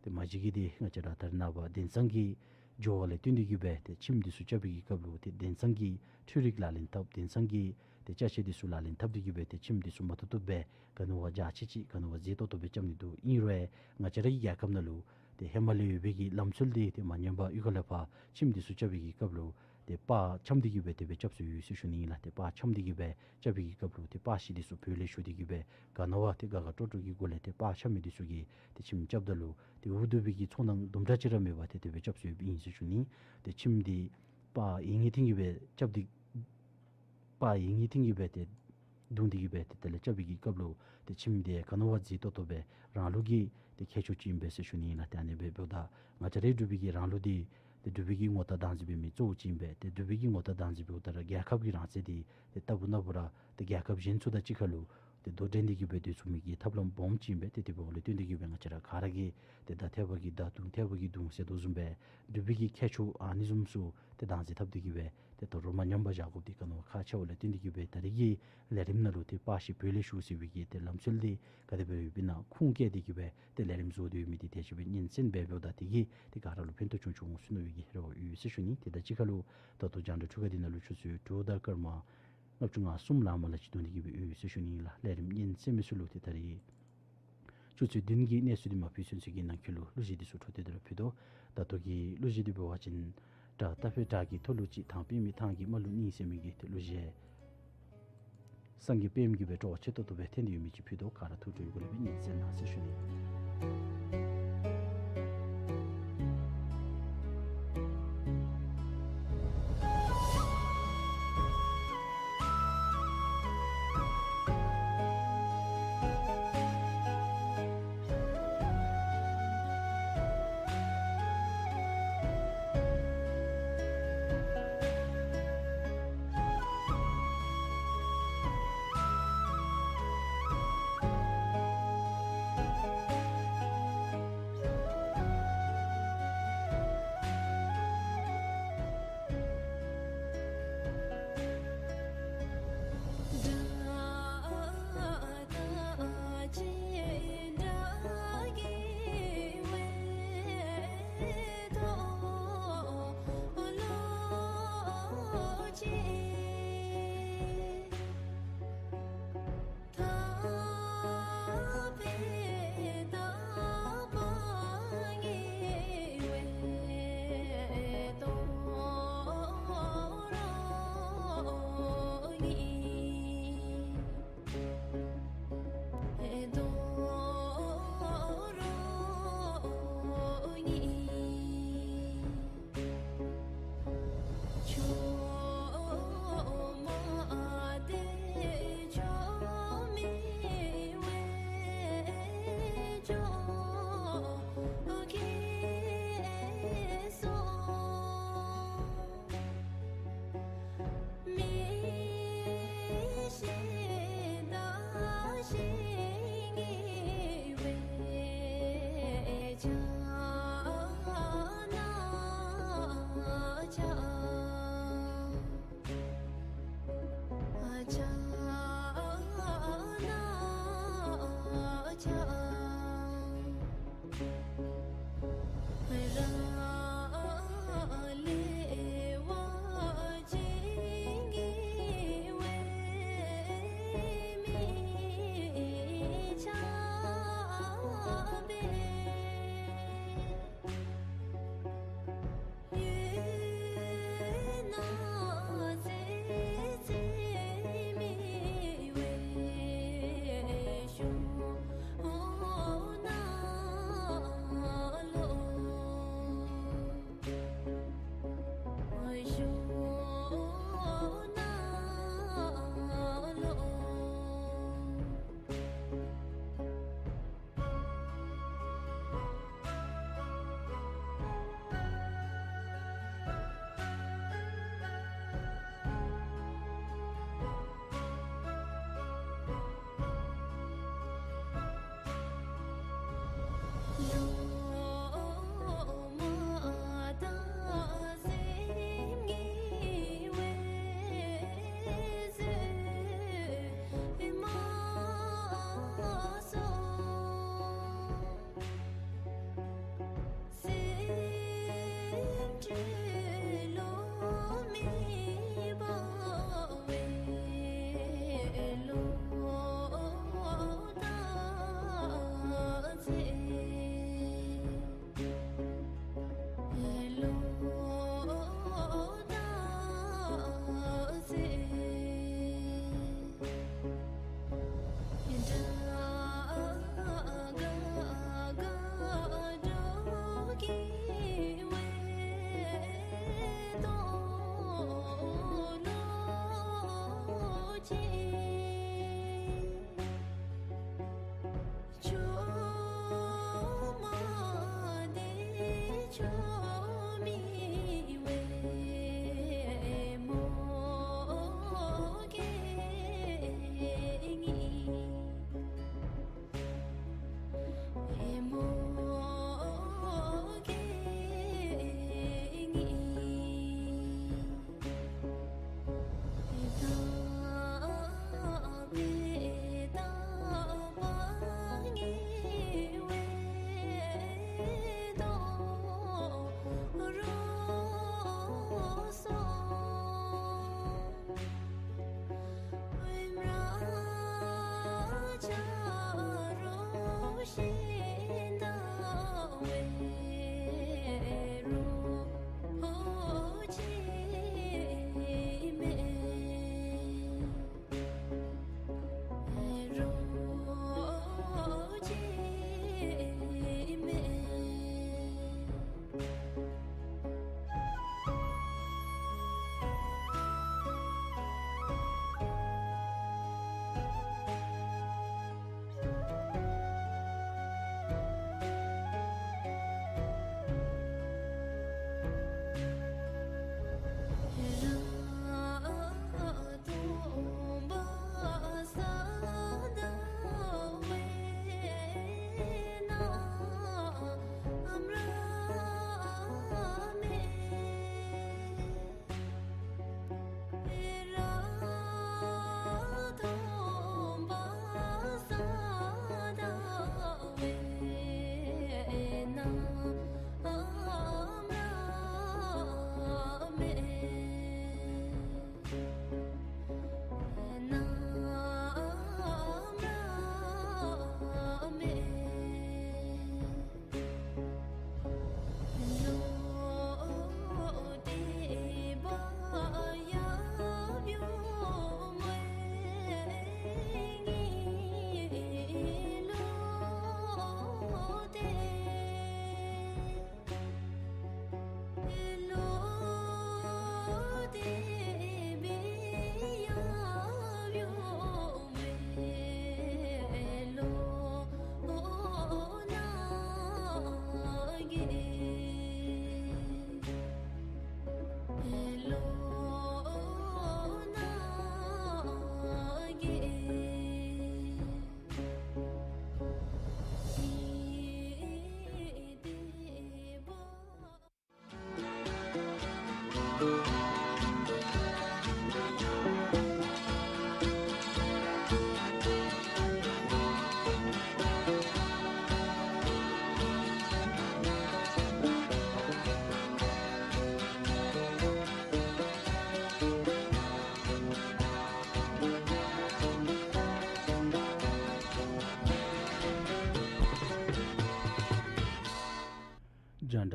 ཏེ་མ་གཞི་གིས་ཏེ་ང་བཅས་ར་ད་རེས་ནངས་པ་དེང་སང་གི་འགྱོ་བ་ལས་བརྟེན་ཏེ་གི་སྦེ་ཏེ་ཁྱིམ་འདི་ཚུ་རྐྱབ་པའི་གི་སྐབས་ལུ་ཏེ་དེང་སང་གི་འཕྲུལ་རིག་ལག་ལེན་འཐབ་དེང་སང་གི་ཏེ་ཅ་ཆས་འདི་ཚུ་ལག་ལེན་འཐབ་སྟེ་གི་སྦེ་ཏེ་ཁྱིམ་འདི་ཚུ་མ་བཏུབ་བཏུབ་སྦེ་ག་ནི་བ་འཇའ་ཆི་ཆི་ག་ནི་བ་མཛེས་ཏོག་ཏོ་སྦེ་རྐྱབ་ནི་འདུག། ཨིན་རུང་ང་བཅས་ར་གི་རྒྱལ་ཁབ་ནང་ལུ་ཏེ་ཧེ་མ་ལས་ཡོད་པའི་གི་ལམ་སྲོལ་འདི་ཏེ་མ་ཉམས་པར་གཡུས་ཁ་ལས་ཕར་ཁྱིམ་འདི་ཚུ་རྐྱབ་པའི་གི་སྐབས་ལུ་ཏེ་པར་འཆམ་སྟེ་གི་སྦེ་དེ་སྦེ་རྐྱབ་སྲོལ་ཡོད་ཟེར་ཞུ་ནི་ཨིན་ལགས། ཏེ་པར་འཆམ་སྟེ་གི་སྦེ་རྐྱབ་པའི་གི་སྐབས་ལུ་ཏེ་པར་ཤུལ་འདི་ཚུ་བོད་ལས་ཞུ་སྟེ་གི་སྦེ་ག་ནི་བ་ཏེ་དགའ་དགའ་སྤྲོ་སྤྲོ་གི་སྒོ་ལས་ཏེ་པར་འཆམ་མི་འདི་ཚུ་གིས་ཏེ་ཁྱིམ་རྐྱབ་ད་ལུ་ཏེ་འུ་སྡུག་པའི་གི་ཚོར་སྣང་དུམ་གྲ་ཅིག་ར་མེད་པར་ཏེ་དེ་སྦེ་རྐྱབ་སྲོལ་ཡོདཔ་ཨིན་ཟེར་ཞུ་ནི། ཏེ་ཁྱིམ་འདི་པར་ཡིད་གཉིས་མཐུན་གྱི་སྦེ་རྐྱབ་སྟེ་པར་ཡིད་གཉིས་མཐུན་གྱི་སྦེ་ཏེ་བརྡུང་སྟེ་གི་སྦེ་ཏེ་དེ་ལས་རྐྱབ་པའི་གི་སྐབས་ལུ་ཏེ་ཁྱིམ་འདི་ག་ནི་བ་མཛེས་ཏོག་ཏོ་སྦེ་རང་ལུགས་ཀྱི་ཏེ་ཁྱད་ཆོས་ཅིག་ཨིན་པས་ཟེར་ཞུ་ནི་ཨིན་ལགས། ཏེ་ཨ་ནི་སྦེ་འབདཝ་ད་ང་བཅས་རའི་འབྲུག་པའི་གི་རང་ལུགས་འདི་ཏེ་འབྲུག་པའི་གི་ངོ་རྟགས་བདག་འཛིན་འབད་མི་གཙོ་བོ་ཅིག་ཨིན་པས། ཏེ་འབྲུག་པའི་གི་ངོ་རྟགས་བདག་འཛིན་འབདཝ་ད་ར་རྒྱལ་ཁབ་ཀྱི་རང་རྩལ་འདི་ཏེ་རྟག་བུ་ན་བུ་ར་ཏེ་རྒྱལ་ཁབ་གཞན་ཚུ་དང་གཅིག་ཁར་ལུ་ཏེ་དོ་འགྲན་ཏེ་གི་སྦེ་སྡོད་ཚུགས་མི་གི་ཐབས་ལམ་སྦོམ་ཅིག་ཨིན་པས། ཏེ་དེ་འབདཝ་ལས་བརྟེན་ཏེ་གི་སྦེ་ང་བཅས་ར་ག་ར་གིས་ཏེ་མདའ་ཐེབ་པ་གིས་མདའ་མདུང་ཐེབ་པ་གིས་མདུང་ཟེར་དོ་བཟུམ་སྦེ་འབྲུག་པའི་གི་ཁྱད་ཆོས་ཨ་ནི་བཟུམ་ཚུ་ཏེ་བདག་འཛིན་འཐབ་སྟེ་གི་སྦེ་ཏེ་དོ་རུང་མ་ཉམས་པར་བཞག་དགོཔ་འདི་ག་ནི་བ་ཁག་ཆེཝ་ལས་བརྟེན་ཏེ་གི་སྦེ་ད་རེས་ཀྱི་ལས་རིམ་ནང་ལུ་ཏེ་པར་ཤུལ་བོད་ལས་ཞུ་ཟེར་བའི་གི་ཏེ་ལམ་སྲོལ་འདི་ག་དེ་སྦེ་ཡོདཔ་ཨིན་ན་ཁུངས་བཀལ་ཏེ་གི་སྦེ་ཏེ་ལས་རིམ་བཟོ་སྟེ་ཡོད་མི་འདི་དེ་ཅིག་སྦེ་སྙན་གསན་འབད་འབདཝ་ད་དེ་གིས་ཏེ་ག་ར་ལུ་ཕན་ཐོགས་ཆུང་ཆུང་འོང་ཟེར་མནོ་བའི་གི་རེ་བ་ཡོད་ཟེར་ཞུ་ནི། ཏེ་ད་ཅི་ཁ་ལུ་ད་ལྟོ་རྒྱང་བསྒྲགས་འཕྲུལ་ཁང་འདི་ནང་ལུ་ཆུ་ཚོད་དྲུག་དང་སྐར་མ་ལྔ་བཅུ་ང་གསུམ་ལང་མ་ལ་ཅིག་ཐོན་ཏེ་གི་སྦེ་ཡོད་ཟེར་ཞུ་ནི་ལགས། ལས་རིམ་སྙན་གསན་མི་ཚུ་ལུ་ཏེ་ད་རེས་ཆུ་ཚོད་བདུན་གྱི་གནས་ཚུལ་འདི་མ་ཕུལ་ཚུན་ཚོད་ཀྱི་ནང་འཁོད་ལུ་གླུ་གཞས་འདི་ཚུ་འཕྲོ་མཐུད་དེ་ར་ཕུལ་དོ། ད་ལྟོ་གི་གླུ་གཞས་འདི་འབད་བ་ཅིན་བྲག་རྟ་ཕོའི་བྲག་གི་མཐོ་ལུ་ཅིག་ཐང་པདྨའི་ཐང་གི་དམའ་ལུ་གཉིས་ཟེར་མི་གི་ཏེ་གླུ་གཞས་སངས་རྒྱས་པདྨ་གིས་སྦེ་སྤྲོ་བ་ཆེ་ཏོག་ཏོ་སྦེ་འཐེན་ཏེ་ཡོད་མི་ཅིག་ཕུལ་དོ། ག་ར་ཐུགས་སྤྲོའི་སྒོ་ལས་སྦེ་སྙན་གསན་གནང་ཟེར་ཞུ་ནི།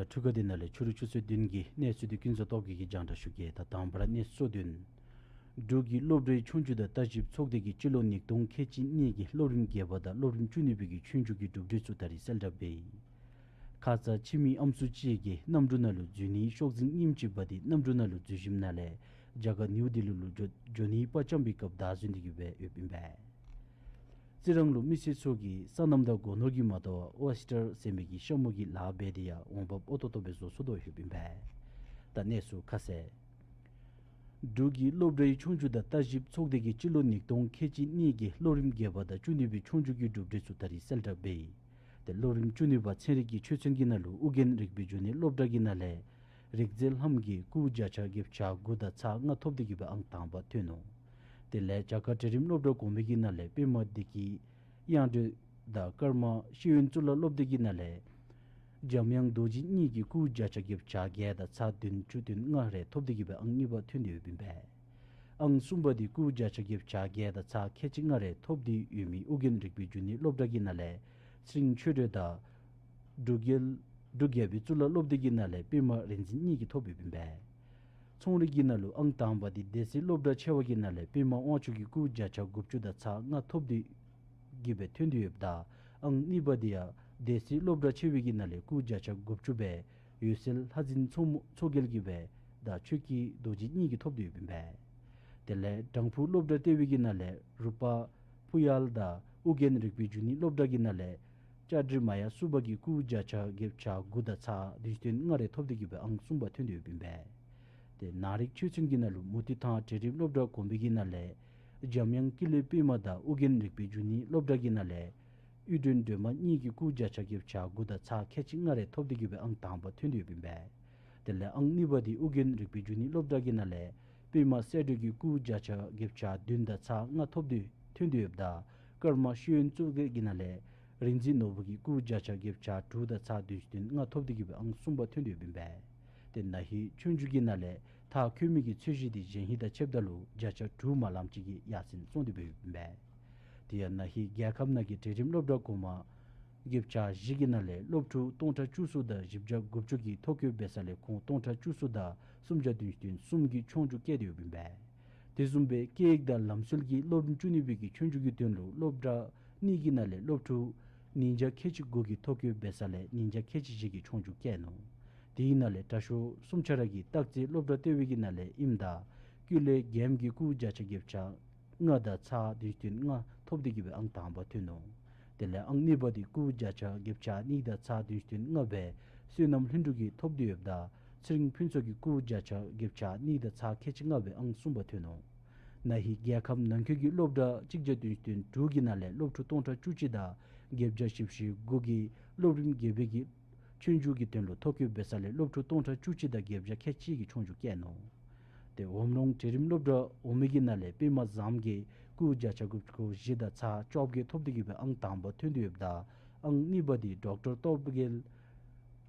འཕྲུལ་ཁ་འདི་ནང་ལས་ཕྱི་རུ་ཆུ་ཚོད་བདུན་གྱི་གནས་ཚུལ་འདི་ཀུན་བཟང་སྟོབས་རྒྱས་ཀྱིས་སྙན་སྒྲོན་ཞུ་གེ། ད་དང་པ་ར་གནས་ཚུལ་བདུན། འབྲུག་གི་སློབ་གྲྭའི་ཆོས་རྒྱུགས་དང་ལྟ་ཞིབ་ཚོགས་སྡེ་གིས་སྤྱི་ལོ་ཉིས་སྟོང་ཁལ་གཅིག་གཉིས་ཀྱི་སློབ་རིམ་བརྒྱད་པ་དང་སློབ་རིམ་བཅུ་གཉིས་པའི་གི་ཆོས་རྒྱུགས་ཀྱི་གྲུབ་འབྲས་ཚུ་ད་རིས་གསལ་བསྒྲགས་འབད་ཡི། ཁ་ཙ་ཁྱིམ་མི་ཨམ་སྲུ་ཅིག་གིས་གནམ་གྲུ་ནང་ལུ་འཛུལ་ནིའི་ཤོག་འཛིན་ཉིནམ་གཅིག་པ་འདི་གནམ་གྲུ་ནང་ལུ་འཛུལ་ཞིནམ་ལས་རྒྱ་གར་ནིའུ་ཌི་ལི་ལུ་འགྱོ་འགྱོ་ནིའི་པར་བཅམ་པའི་སྐབས་བདའ་ཟུན་ཏེ་གི་སྦེ་ཡོདཔ་ཨིན་པས། རྩི་རང་ལུ་མི་སེར་ཚུ་གིས་སོ་ནམ་དང་སྒོ་ནོར་གྱིས་མ་དོ་བར་ཨོའི་སི་ཊར་ཟེར་མི་གི་ཤ་མུ་གི་ལཱ་འབད་དེ་ཡང་འོང་འབབ་ཨོ་ཏོག་ཏོ་སྦེ་བཟོ་ཚུགས་དོ་ཡོདཔ་ཨིན་པས། ད་གནས་ཚུལ་ཁ་གསལ། འབྲུག་གི་སློབ་གྲྭའི་ཆོས་རྒྱུགས་དང་ལྟ་ཞིབ་ཚོགས་སྡེ་གིས་སྤྱི་ལོ་ཉིས་སྟོང་ཁལ་གཅིག་གཉིས་ཀྱི་སློབ་རིམ་བརྒྱད་པ་དང་བཅུ་གཉིས་པའི་ཆོས་རྒྱུགས་ཀྱི་གྲུབ་འབྲས་ཚུ་ད་རིས་གསལ་བསྒྲགས་འབད་ཡི། ཏེ་སློབ་རིམ་བཅུ་གཉིས་པ་ཚན་རིག་གི་ཆོས་ཚན་གྱི་ནང་ལུ་ཨོ་རྒྱན་རིག་པའི་འབྱུང་གནས་སློབ་གྲྭ་གི་ནང་ལས་རིག་རྩལ་ལྷམ་གིས་སྐུ་བརྒྱ་ཆ་བརྒྱད་ཅུ་གྱ་དགུ་དང་ཚག་ལྔ་ཐོབ་སྟེ་གི་སྦེ་ཨང་དང་པ་ཐོན་ནུག། དེ་ལས་བྱ་དཀར་གྲལ་རིམ་སློབ་གྲྭ་གོང་མའི་གི་ནང་ལས་པདྨ་བདེ་སྐྱིད་དབྱངས་སྒྲོན་དང་ཀརྨ་ཤེས་ཡོན་གཙུག་ལག་སློབ་སྡེ་གི་ནང་ལས་འཇམ་དབྱངས་རྡོ་རྗེ་གཉིས་ཀྱིས་སྐུ་བརྒྱ་ཆ་བརྒྱད་ཅུ་གྱ་བརྒྱད་དང་ཚག་བདུན་ཅུ་དོན་ལྔ་རེ་ཐོབ་སྟེ་གི་སྦེ་ཨང་གཉིས་པ་ཐོན་ཏེ་ཡོདཔ་ཨིན་པས། ཨང་གསུམ་པ་འདི་སྐུ་བརྒྱ་ཆ་བརྒྱད་ཅུ་གྱ་བརྒྱད་དང་ཚག་ཁལ་གཅིག་ལྔ་རེ་ཐོབ་སྟེ་ཡོད་མི་ཨོ་རྒྱན་རིག་པའི་འབྱུང་གནས་སློབ་གྲྭ་གི་ནང་ལས་ཚེ་རིང་ཆོས་སྒྲོན་དང་འབྲུག་རྒྱལ་འབྲུག་རྒྱལ་པོའི་གཙུག་ལག་སློབ་སྡེ་གི་ནང་ལས་པདྨ་རིག་འཛིན་གཉིས་ཀྱིས་ཐོབ་ཡོདཔ་ཨིན་པས། ཚོང་རིག་གི་ནང་ལུ་ཨང་དང་པ་འདི་སྡེ་སྲིད་སློབ་གྲྭ་ཆེ་བ་གི་ནང་ལས་པདྨ་དབང་ཕྱུག་གིས་སྐུ་བརྒྱ་ཆ་དགུ་བཅུ་དང་ཚག་ལྔ་ཐོབ་སྟེ་གི་སྦེ་ཐོན་ཏེ་ཡོདཔ་ད་ཨང་གཉིས་པ་འདི་ཡང་སྡེ་སྲིད་སློབ་གྲྭ་ཆེ་བའི་གི་ནང་ལས་སྐུ་བརྒྱ་ཆ་དགུ་བཅུ་སྦེ་འོད་གསལ་ལྷ་འཛིན་མཚོ་མོ་མཚོ་རྒྱལ་གྱིས་སྦེ་དང་ཆོས་སྐྱིད་རྡོ་རྗེ་གཉིས་ཀྱིས་ཐོབ་སྟེ་ཡོདཔ་ཨིན་པས། དེ་ལས་དྲང་ཕུ་སློབ་གྲྭ་ལྟེ་བའི་གི་ནང་ལས་རུ་པ་ཕུ་ཡལ་དང་ཨོ་རྒྱན་རིག་པའི་འབྱུང་གནས་སློབ་གྲྭ་གི་ནང་ལས་ལྕགས་སྒྲིལ་མ་ཡ་བསུ་བ་གིས་སྐུ་བརྒྱ་ཆ་བརྒྱད་ཅུ་གྱ་དགུ་དང་ཚག་བདུན་ཅུ་དོན་ལྔ་རེ་ཐོབ་སྟེ་གི་སྦེ་ཨང་གསུམ་པ་ཐོན་ཏེ་ཡོདཔ་ཨིན་པས། ཏེ་ནང་རིག་ཆོས་ཚན་གྱི་ནང་ལུ་མུ་ཏིག་ཐང་གྲལ་རིམ་སློབ་གྲྭ་གོང་མའི་གི་ནང་ལས་འཇམ་དབྱངས་ཀུན་ལེགས་པདྨ་དང་ཨོ་རྒྱན་རིག་པའི་འབྱུང་གནས་སློབ་གྲྭ་གི་ནང་ལས་གཡུ་སྒྲོན་སྒྲོལ་མ་གཉིས་ཀྱིས་སྐུ་བརྒྱ་ཆ་བརྒྱད་ཅུ་གྱ་དགུ་དང་ཚག་ཁལ་གཅིག་ལྔ་རེ་ཐོབ་སྟེ་གི་སྦེ་ཨང་དང་པ་ཐོན་ཏེ་ཡོདཔ་ཨིན་པས། དེ་ལས་ཨང་གཉིས་པ་འདི་ཨོ་རྒྱན་རིག་པའི་འབྱུང་གནས་སློབ་གྲྭ་གི་ནང་ལས་པདྨ་གསལ་སྒྲོན་གྱིས་སྐུ་བརྒྱ་ཆ་བརྒྱད་ཅུ་གྱ་བདུན་དང་ཚག་ལྔ་ཐོབ་སྟེ་ཐོན་ཏེ་ཡོདཔ་ད་ཀརྨ་ཤེས་ཡོན་གཙུག་ལག་གི་ནང་ལས་རིག་འཛིན་ནོར་བུ་གིས་སྐུ་བརྒྱ་ཆ་བརྒྱད་ཅུ་གྱ་དྲུག་དང་ཚག་བདུན་ཅུ་དོན་ལྔ་ཐོབ་སྟེ་གི་སྦེ་ཨང་གསུམ་པ་ཐོན་ཏེ་ཡོདཔ་ཨིན་པས། ཏེ་ན་ཧིང་ཆོས་རྒྱུགས་ཀྱི་ནང་ལས་མཐར་འཁྱོལ་མི་གི་ཚད་གཞི་འདི་གཞན་ཧིང་དང་ཕྱདཔ་ད་ལུ་བརྒྱ་ཆ་དྲུག་མ་ལམ་ཅིག་གི་ཡར་སེང་སོང་སྟེ་སྦེ་ཡོདཔ་ཨིན་པས། དེ་ཡང་ན་ཧིང་རྒྱལ་ཁབ་ནང་གི་གྲལ་རིམ་སློབ་གྲྭ་གོང་མ་བརྒྱད་ཅུ་གྱ་བཞི་གི་ནང་ལས་སློབ་ཕྲུག་སྟོང་ཕྲག་བཅུ་གསུམ་དང་བཞི་བརྒྱ་དགུ་བཅུ་གིས་ཐོ་བཀོད་འབད་ས་ལས་ཁོང་སྟོང་ཕྲག་བཅུ་གསུམ་དང་སུམ་བརྒྱ་བདུན་ཅུ་དོན་གསུམ་གྱིས་ཆོས་རྒྱུགས་བཀལ་ཏེ་ཡོདཔ་ཨིན་པས། དེ་བཟུམ་སྦེ་སྐད་ཡིག་དང་ལམ་སྲོལ་གྱི་སློབ་རིམ་བཅུ་གཉིས་པའི་གི་ཆོས་རྒྱུགས་ཀྱི་དོན་ལུ་སློབ་གྲྭ་གཉིས་ཀྱི་ནང་ལས་སློབ་ཕྲུག་ཉིས་བརྒྱ་ཁལ་གཅིག་དགུ་གིས་ཐོ་བཀོད་འབད་ས་ལས་ཉིས་བརྒྱ་ཁལ་གཅིག་བཞི་གིས་ཆོས་རྒྱུགས་བཀལ་ནུག། དེའི་ནང་ལས་དྲག་ཤོས་གསུམ་ཆ་ར་གི་སྟག་རྩེ་སློབ་གྲྭ་ལྟེ་བའི་གི་ནང་ལས་ཨིནམ་ད་ཀུན་ལེགས་རྒྱལམ་གྱིས་སྐུ་བརྒྱ་ཆ་བརྒྱད་ཅུ་གྱ་ལྔ་དང་ཚག་བདུན་ཅུ་དོན་ལྔ་ཐོབ་སྟེ་གི་སྦེ་ཨང་དང་པ་ཐོན་ནུག། དེ་ལས་ཨང་གཉིས་པ་འདི་སྐུ་བརྒྱ་ཆ་བརྒྱད་ཅུ་གྱ་གཉིས་དང་ཚག་བདུན་ཅུ་དོན་ལྔ་སྦེ་བསོད་ནམས་ལྷུན་གྲུབ་ཀྱིས་ཐོབ་སྟེ་ཡོདཔ་ད་ཚེ་རིང་ཕུན་ཚོགས་ཀྱིས་སྐུ་བརྒྱ་ཆ་བརྒྱད་ཅུ་གྱ་གཉིས་དང་ཚག་ཁལ་གཅིག་ལྔ་སྦེ་ཨང་གསུམ་པ་ཐོན་ནུག། ན་ཧིང་རྒྱལ་ཁབ་ནང་འཁོད་ཀྱི་སློབ་གྲྭ་གཅིག་བརྒྱ་བདུན་ཅུ་དོན་དྲུག་གི་ནང་ལས་སློབ་ཕྲུག་སྟོང་ཕྲག་བཅུ་གཅིག་དང་བརྒྱད་བརྒྱ་བཞི་བཅུ་ཞེ་དགུ་གིས་སློབ་རིམ་བརྒྱད་པའི་གི་ཆོས་རྒྱུགས་ཀྱི་དོན་ལུ་ཐོ་བཀོད་འབད་ས་ལས་སློབ་ཕྲུག་སྟོང་ཕྲག་བཅུ་གཅིག་དང་བརྒྱད་བརྒྱ་ཁལ་གཅིག་གིས་ཆོས་རྒྱུགས་བཀལ་ནུག། ཏེ་འོམ་ལོང་གྲལ་རིམ་སློབ་གྲྭ་འོག་མའི་གི་ནང་ལས་པདྨ་བཟངམོ་གིས་སྐུ་བརྒྱ་ཆ་དགུ་བཅུ་གོ་བཞི་དང་ཚག་བཅོ་བརྒྱད་ཐོབ་སྟེ་གི་སྦེ་ཨང་དང་པ་ཐོན་ཏེ་ཡོདཔ་ད་ཨང་གཉིས་པ་འདི་ཌོག་ཊར་སྟོབས་རྒྱལ་